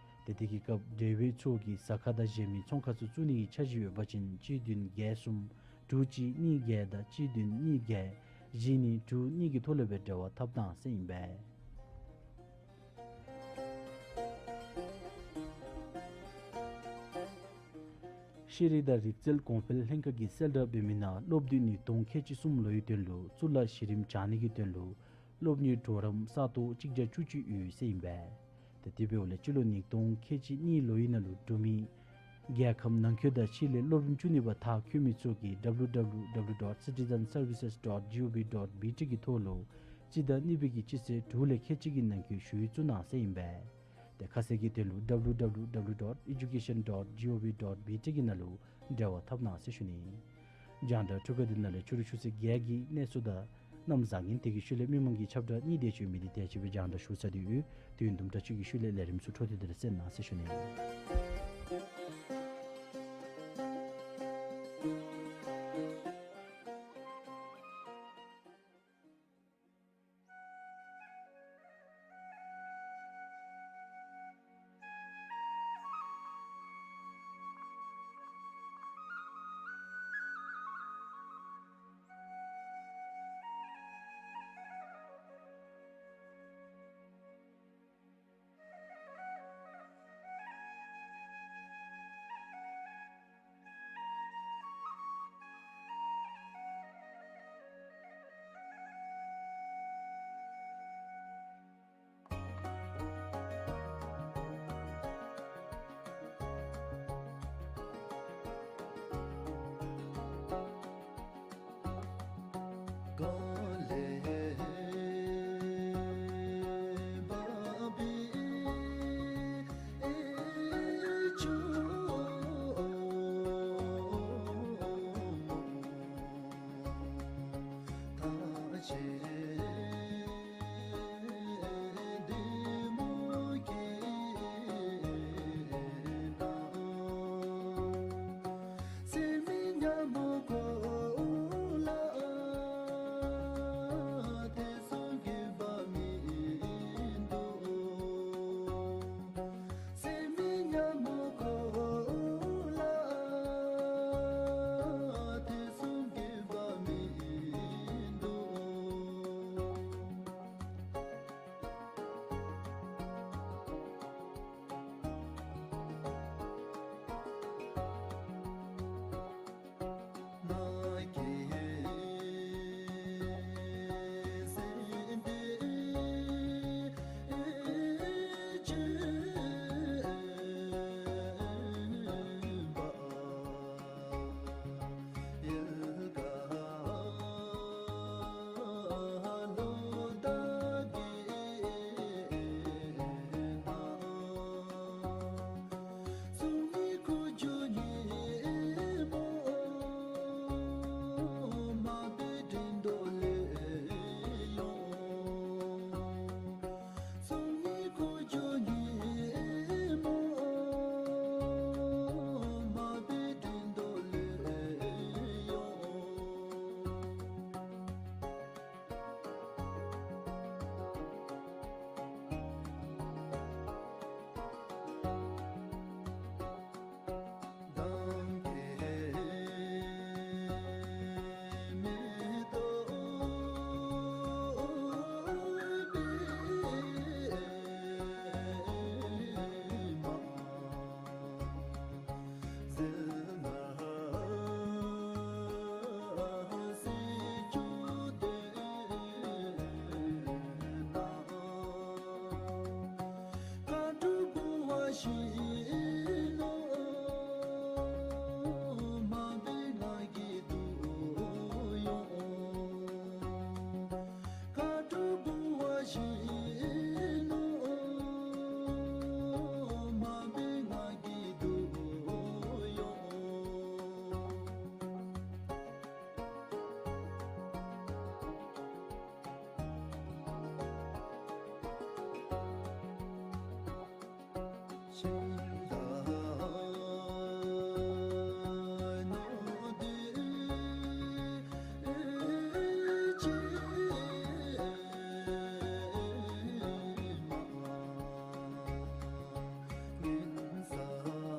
ཏེ་དེ་གི་སྐབས་འབྲེལ་བའི་ཚུ་གིས་ཟ་ཁང་དང་གཞན་མི་ཚོང་ཁང་ཚུ་བཙུགས་ནི་གི་འཆར་གཞི་ཡོད་པ་ཅིན་གཅིག་བདུན་བརྒྱད་གསུམ་དྲུག་གཅིག་གཉིས་བརྒྱད་དང་གཅིག་བདུན་གཉིས་བརྒྱད་བཞི་གཉིས་དྲུག་གཉིས་ཀྱི་ཐོག་ལས་སྦེ་འབྲེལ་བ་འཐབ་གནང་ཟེར་ཨིན་པས། ཤེས་རིག་དང་རིག་རྩལ་གོང་འཕེལ་ལྷན་ཁག་གིས་གསལ་བསྒྲགས་འབད་མི་ནང་སློབ་དུས་ཉིས་སྟོང་ཁལ་གཅིག་གསུམ་ལོའི་དོན་ལུ་གཙུག་ལག་གཞི་རིམ་སྦྱང་ནི་གི་དོན་ལུ་སློབ་གཉེར་གྲོགས་རམ་ས་སྟོང་གཅིག་བརྒྱ་བཅུ་གཅིག་ཡོད་ཟེར་ཨིན་པས། ཏེ་དེ་འབདཝ་ལས་སྤྱི་ལོ་ཉིས་སྟོང་ཁལ་གཅིག་གཉིས་ལོའི་ནང་ལུ་འབྲུག་མི་རྒྱལ་ཁབ་ནང་འཁོད་དང་ཕྱི་ལས་སློབ་རིམ་བཅུ་གཉིས་པ་མཐར་འཁྱོལ་མི་ཚུ་གིས་W W W dot citizen services dot G O V dot B T གི་ཐོག་ལུ་སྤྱི་ཟླ་གཉིས་པའི་གི་སྤྱི་ཚེས་དྲུག་ལས་ཁལ་གཅིག་གི་ནང་འཁོད་ཞུ་ཡིག་བཙུགས་གནང་ཟེར་ཨིན་པས། ཏེ་ཁ་གསལ་གྱི་དོན་ལུ་W W W dot education dot G O V dot B T གི་ནང་ལུ་འབྲེལ་བ་འཐབ་གནང་ཟེར་ཞུ་ནི། རྒྱང་བསྒྲགས་འཕྲུལ་ཁང་འདི་ནང་ལས་ཕྱི་རུ་ཆུ་ཚོད་བརྒྱད་ཀྱི་གནས་ཚུལ་དང་གནམ་བཟང་ངན་དེ་གི་ཤུལ་ལས་མི་མང་གི་ཁྱབ་བསྒྲགས་གཉིས་དེ་ཅིག་ཡོད་མི་འདི་དེ་ཅིག་སྦེ་རྒྱང་བསྒྲགས་ཞུ་ཚར་ཏེ་ཡོད། དུས་ཡུན་དུམ་གྲ་ཅིག་གི་ཤུལ་ལས་ལས་རིམ་ཚུ་འཕྲོ་མཐུད་དེ་ར་གསན་གནང་ཟེར་ཞུ་ནི།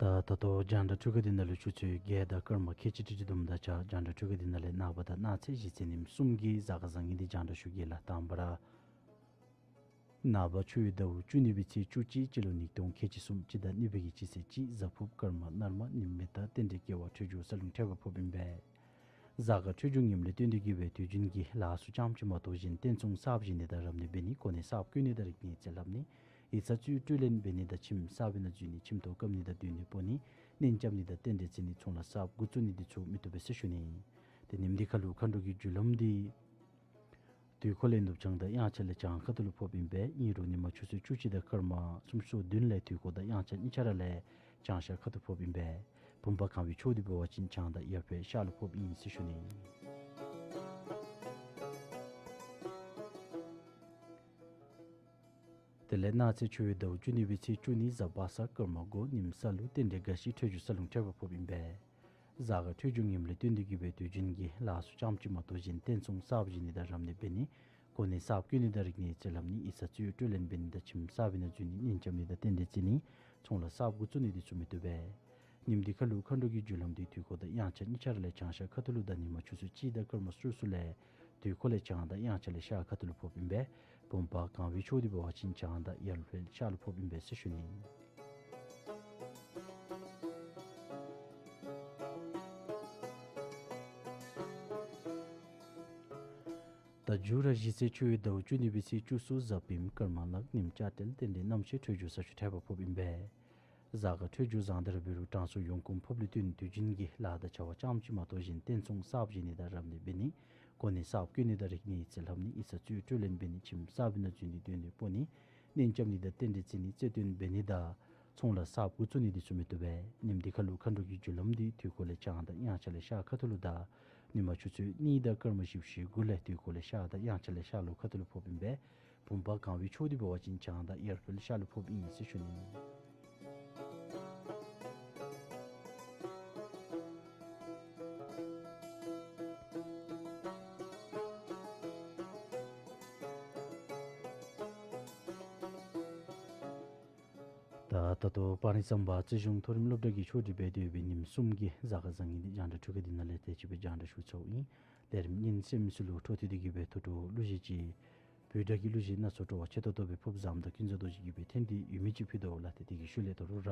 ད་ད་ལྟོ་རྒྱང་བསྒྲགས་འཕྲུལ་ཁང་འདི་ནང་ལུ་ཆུ་ཚོད་བརྒྱད་དང་སྐར་མ་ཁལ་གཅིག་ཁྲི་ཁྲི་བསྡོམས་དང་བཅས་རྒྱང་བསྒྲགས་འཕྲུལ་ཁང་འདི་ནང་ལས་ནངས་པ་དང་གནངས་ཚེ་གཞི་རྩའི་ཉིནམ་གསུམ་གྱི་གཟའ་སྐར་བཟང་ངན་འདི་རྒྱང་བསྒྲགས་ཞུ་གེ་ལགས། དང་པ་ར་ནངས་པ་ཆུ་ཡོས་ཟླཝ་བཅུ་གཉིས་པའི་ཚེས་བཅུ་གཅིག་སྤྱི་ལོ་ཉིས་སྟོང་ཁལ་གཅིག་གསུམ་སྤྱི་ཟླ་གཉིས་པའི་གི་སྤྱི་ཚེས་གཅིག་གཟའ་ཕུརཔ་སྐར་མ་སྣར་མ་ཉིམ་མེ་ད་རྟེན་འབྲེལ་སྐྱེ་བ་འཕྲོད་སྦྱོར་ས་ལུང་འཕྲད་པ་ཕོགཔ་ཨིན་པས། གཟའ་སྐར་འཕྲོད་སྦྱོར་ངནམ་ལས་བརྟེན་ཏེ་གི་སྦེ་དུས་རྒྱུན་གྱི་ལཱ་ཚུ་ཙམ་ཅིག་མ་གཏོགས་གཞན་རྟེན་ཚོང་གསརཔ་བཞེས་ནི་དང་རབ་གནས་འབད་ནི་གོ་གནས་གསརཔ་བསྐོ་ནི་དང་རིག་གནས་རྩིས་ལྷབ་ནི་ཡིག་ཚང་རྩིས་སྤྲོད་ལེན་འབད་ནི་དང་ཁྱིམ་གསར་པའི་ནང་འཛུལ་ནི་ཁྱིམ་ཐོག་བཀབ་ནི་དང་སྡོད་གནས་སྤོ་ནི་གཉེན་རྐྱབ་ནི་དང་རྟེན་འབྲེལ་བརྩི་ནི་ཚོང་ལཱ་གསརཔ་འགོ་བཙུགས་ནི་འདི་ཚུ་མི་བཏུབ་པས་ཟེར་ཞུ་ནི། ཏེ་ཉིནམ་འདི་ཁ་ལུ་མཁའ་འགྲོ་གི་རྒྱུ་ལམ་འདི་དུས་འཁོར་ལས་ནུབ་བྱང་དང་དབྱངས་འཆར་ལས་བྱང་ཁ་ཐུག་ལུ་ཕོགཔ་ཨིན་པས། ཨིན་རུང་ཉིན་མ་ཆུ་ཚོད་བཅུ་གཅིག་དང་སྐར་མ་སུམ་ཅུ་སོ་བདུན་ལས་དུས་འཁོར་དང་དབྱངས་འཆར་གཉིས་ཆ་ར་ལས་བྱང་ཤར་ཁ་ཐུག་ཕོགཔ་ཨིན་པས། བུམ་པ་གང་བའི་ཕྱོགས་འདི་འབད་བ་ཅིན་བྱང་དང་ཡར་འཕེལ་ཤར་ལུ་ཕོགཔ་ཨིན་ཟེར་ཞུ་ནི། དེ་ལས་གནངས་ཚེ་ཆུ་ཡོས་ཟླཝ་བཅུ་གཉིས་པའི་ཚེས་བཅུ་གཉིས་གཟའ་པ་སངས་སྐར་མ་འགོ་ཉིམ་གསར་ལུགས་རྟེན་འབྲེལ་དགའ་སྐྱིད་འཕྲོད་སྦྱོར་ས་ལུང་འཕྲད་པ་ཕོགཔ་ཨིན་པས། གཟའ་སྐར་འཕྲོད་སྦྱོར་ངནམ་ལས་བརྟེན་ཏེ་གི་སྦེ་དུས་རྒྱུན་གྱི་ལཱ་ཚུ་ཙམ་ཅིག་མ་གཏོགས་གཞན་རྟེན་ཚོང་གསརཔ་བཞེས་ནི་དང་རབ་གནས་འབད་ནི་གོ་གནས་གསརཔ་བསྐོ་ནི་དང་རིག་གནས་རྩིས་ལྷབ་ནི་ཡིག་ཚང་རྩིས་སྤྲོད་ལེན་འབད་ནི་དང་ཁྱིམ་གསར་པའི་ནང་འཛུལ་ནི་གཉེན་རྐྱབ་ནི་དང་རྟེན་འབྲེལ་བརྩི་ནི་ཚོང་ལཱ་གསརཔ་འགོ་བཙུགས་ནི་འདི་ཚུ་མི་བཏུབ་པས། ཉིནམ་འདི་ཁ་ལུ་མཁའ་འགྲོ་གི་རྒྱུ་ལམ་འདི་དུས་འཁོར་དང་དབྱངས་འཆར་གཉིས་ཆ་ར་ལས་བྱང་ཤར་ཁ་ཐུག་ལུ་དང་ཉིན་མ་ཆུ་ཚོད་གཅིག་དང་སྐར་མ་སུམ་ཅུ་སོ་ལས་དུས་འཁོར་ལས་བྱང་དང་དབྱངས་འཆར་ལས་ཤར་ཁ་ཐུག་ལུ་ཕོགཔ་ཨིན་པས། བུམ་པ་གང་བའི་ཕྱོགས་འདི་འབད་བ་ཅིན་བྱང་དང་ཡར་འཕེལ་ཤར་ལུ་ཕོགཔ་ཨིན་པས་ཟེར་ཞུ་ནི། ད་མཇུག་ར་གཞི་རྩའི་ཆུ་ཡོས་ཟླཝ་བཅུ་གཉིས་པའི་ཚེས་བཅུ་གསུམ་གཟའ་སྤེནམ་སྐར་མ་ནག་ཉིམ་ལྕགས་སྤྲེལ་རྟེན་འབྲེལ་རྣམ་ཤེས་འཕྲོད་སྦྱོར་ས་ཆུ་འཕྲད་པ་ཕོགཔ་ཨིན་པས། གཟའ་སྐར་འཕྲོད་སྦྱོར་བཟང་དར་འབད་རུང་དྲང་སྲོང་ཡོངས་གོང་འཕོ་ལུ་བརྟེན་དུས་རྒྱུན་གྱི་ལཱ་དང་བྱ་བ་ཙམ་ཅིག་མ་གཏོགས་གཞན་རྟེན་ཚོང་གསརཔ་བཞེས་ནི་དང་རབ་གནས་འབད་ནི་གོ་གནས་གསརཔ་བསྐོ་ནི་དང་རིག་གནས་རྩིས་ལྷབ་ནི་ཡིག་ཚང་རྩིས་སྤྲོད་ལེན་འབད་ནི་ཁྱིམ་གསར་པའི་ནང་འཛུལ་ནི་སྡོད་གནས་སྤོ་ནི་གཉེན་རྐྱབ་ནི་དང་རྟེན་འབྲེལ་བརྩི་ནི་རྩིས་སྟོན་འབད་ནི་དང་ཚོང་ལཱ་གསརཔ་འགོ་བཙུགས་ནི་འདི་ཚུ་མི་བཏུབ་པས། ཉིནམ་འདི་ཁ་ལུ་མཁའ་འགྲོ་གི་རྒྱུ་ལམ་འདི་དུས་འཁོར་ལས་བྱང་དང་དབྱངས་འཆར་ལས་ཤར་ཁ་ཐུག་ལུ་དང་ཉིན་མ་ཆུ་ཚོད་གཉིས་དང་སྐར་མ་བཞི་བཅུ་ཞེ་དགུ་ལས་དུས་འཁོར་ལས་ཤར་དང་དབྱངས་འཆར་ལས་ཤར་ལྷོ་ཁ་ཐུག་ལུ་ཕོགཔ་ཨིན་པས། བུམ་པ་གང་བའི་ཕྱོགས་འདི་འབད་བ་ཅིན་བྱང་དང་ཡར་འཕེལ་ཤར་ལུ་ཕོགཔ་ཨིན་ཟེར་ཞུ་ནི། ད་ད་ལྟོ་སྤང་རི་གཙང་པ་རྩེ་གཞུང་མཐོ་རིམ་སློབ་གྲྭ་གི་ཆོས་ཁྲིད་འབད་དེ་ཡོད་པའི་ཉིནམ་གསུམ་གྱི་གཟའ་སྐར་བཟང་ངན་འདི་རྒྱང་བསྒྲགས་འཕྲུལ་ཁང་འདི་ནང་ལས་དེ་ཅིག་སྦེ་རྒྱང་བསྒྲགས་ཞུ་ཚརཝ་ཨིན། ལས་རིམ་ཉིན་གསུམ་ཚུ་ལུ་འཕྲོ་མཐུད་དེ་གི་སྦེ་ཐུགས་སྤྲོ་གླུ་གཞས་ཅིག་བོད་སྒྲ་གི་གླུ་གཞས་སྣ་ཚོགས་སྤྲོ་བ་ཆེ་ཏོག་ཏོ་སྦེ་ཕུབ་ཟམ་དང་ཀུན་བཟང་རྡོ་རྗེ་གིས་སྦེ་འཐེན་ཏེ་ཡོད་མི་ཅིག་ཕུལ་དོ་ལགས། ཏེ་དེ་གི་ཤུལ་ལས་ད་རུང་ར་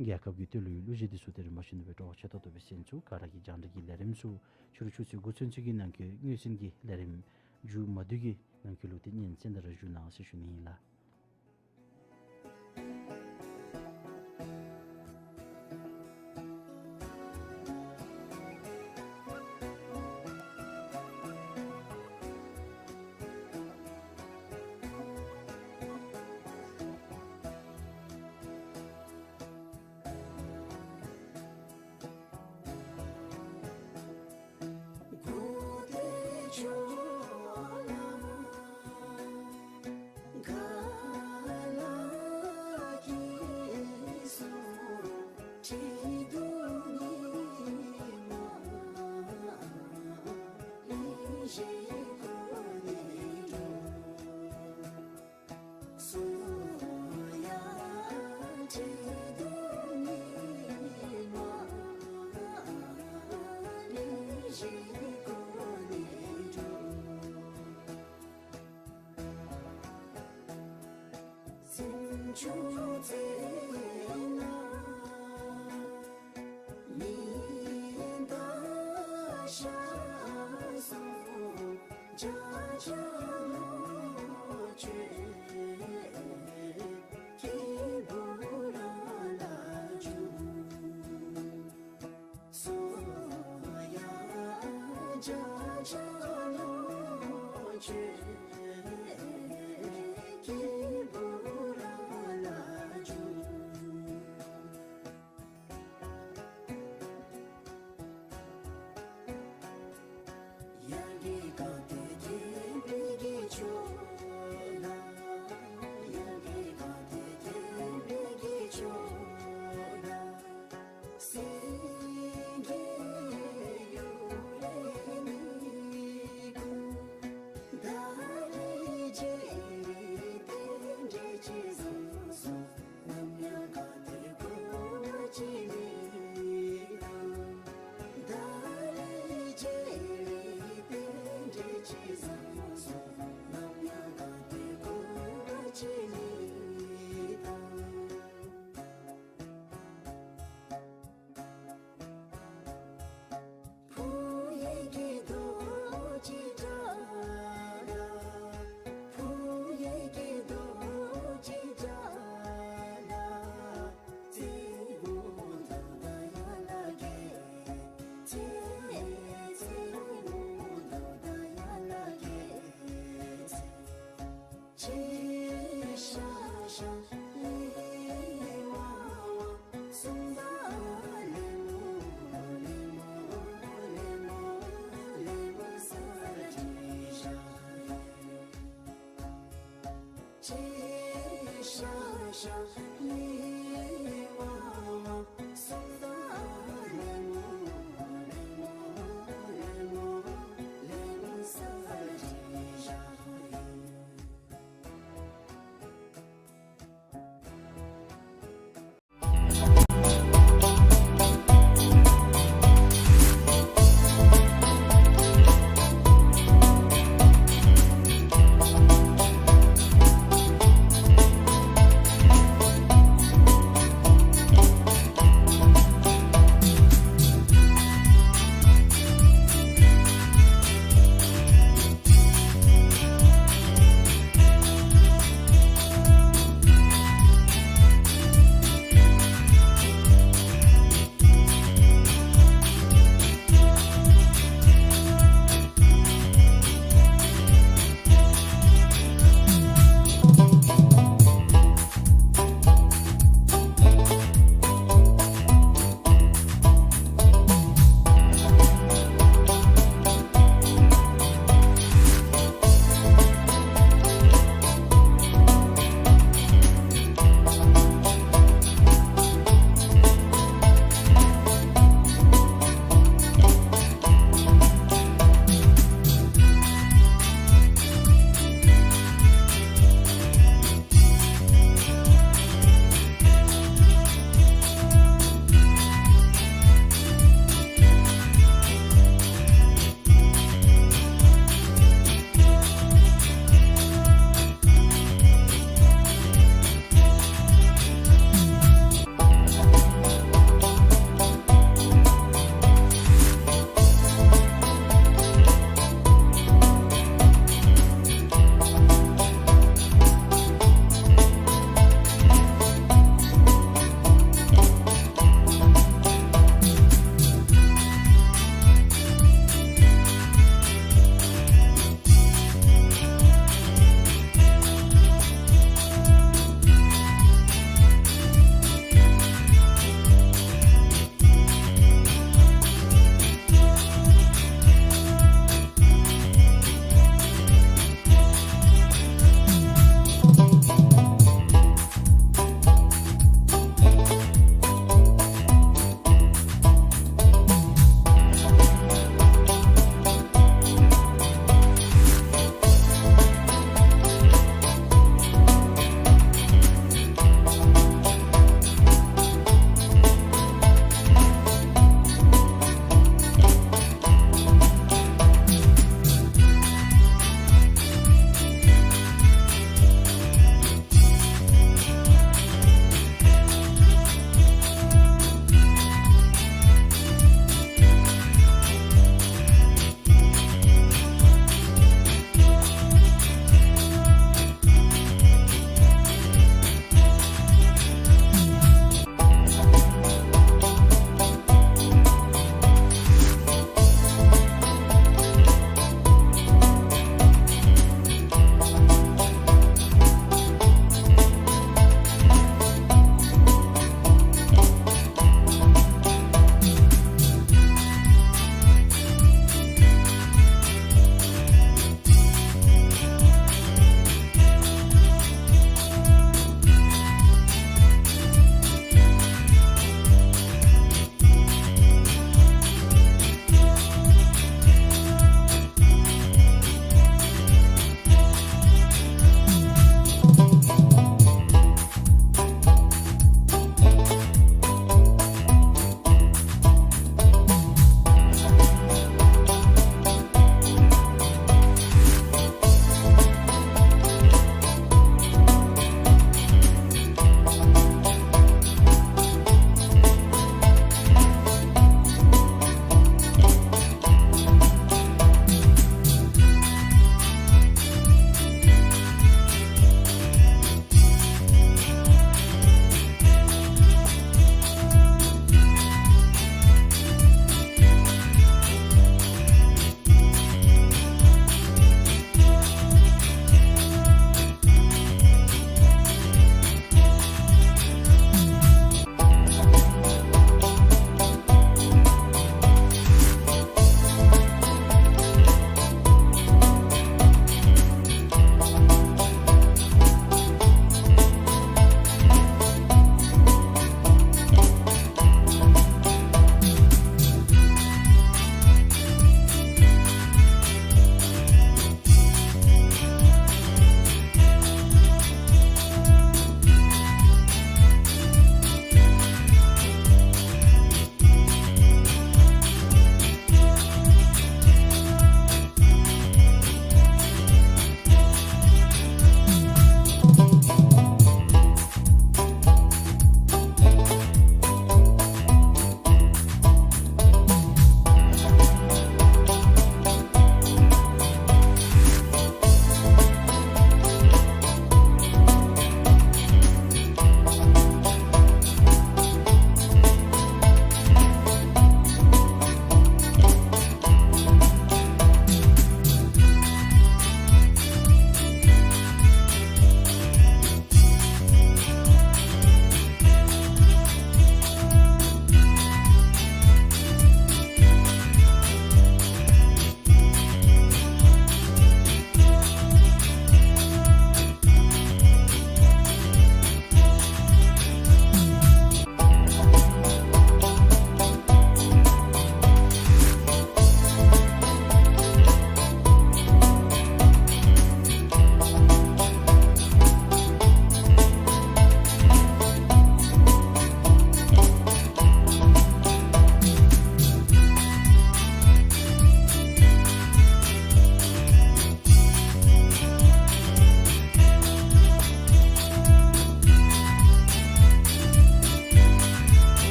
རྒྱལ་ཁབ་ཀྱི་ལྟོ་ལུ་ཡོད་གླུ་གཞས་འདི་ཚུ་དེ་རིམ་པ་བཞིན་དུ་སྦེ་སྤྲོ་བ་ཆེ་ཏོག་ཏོ་སྦེ་གསན་ཚུགས། ག་ར་གིས་རྒྱང་བསྒྲགས་ཀྱི་ལས་རིམ་ཚུ་ཕྱི་རུ་ཆུ་ཚོད་དགུ་ཚུན་ཚོད་ཀྱི་ནང་འཁོད་མངོན་གསལ་གྱི་ལས་རིམ་མཇུག་མ་བསྡུ་གི་ནང་འཁོད་ལུ་ཏེ་ཉན་གསན་དང་ར་བཞུགས་གནང་ཟེར་ཞུ་ནི་ཨིན་ལགས།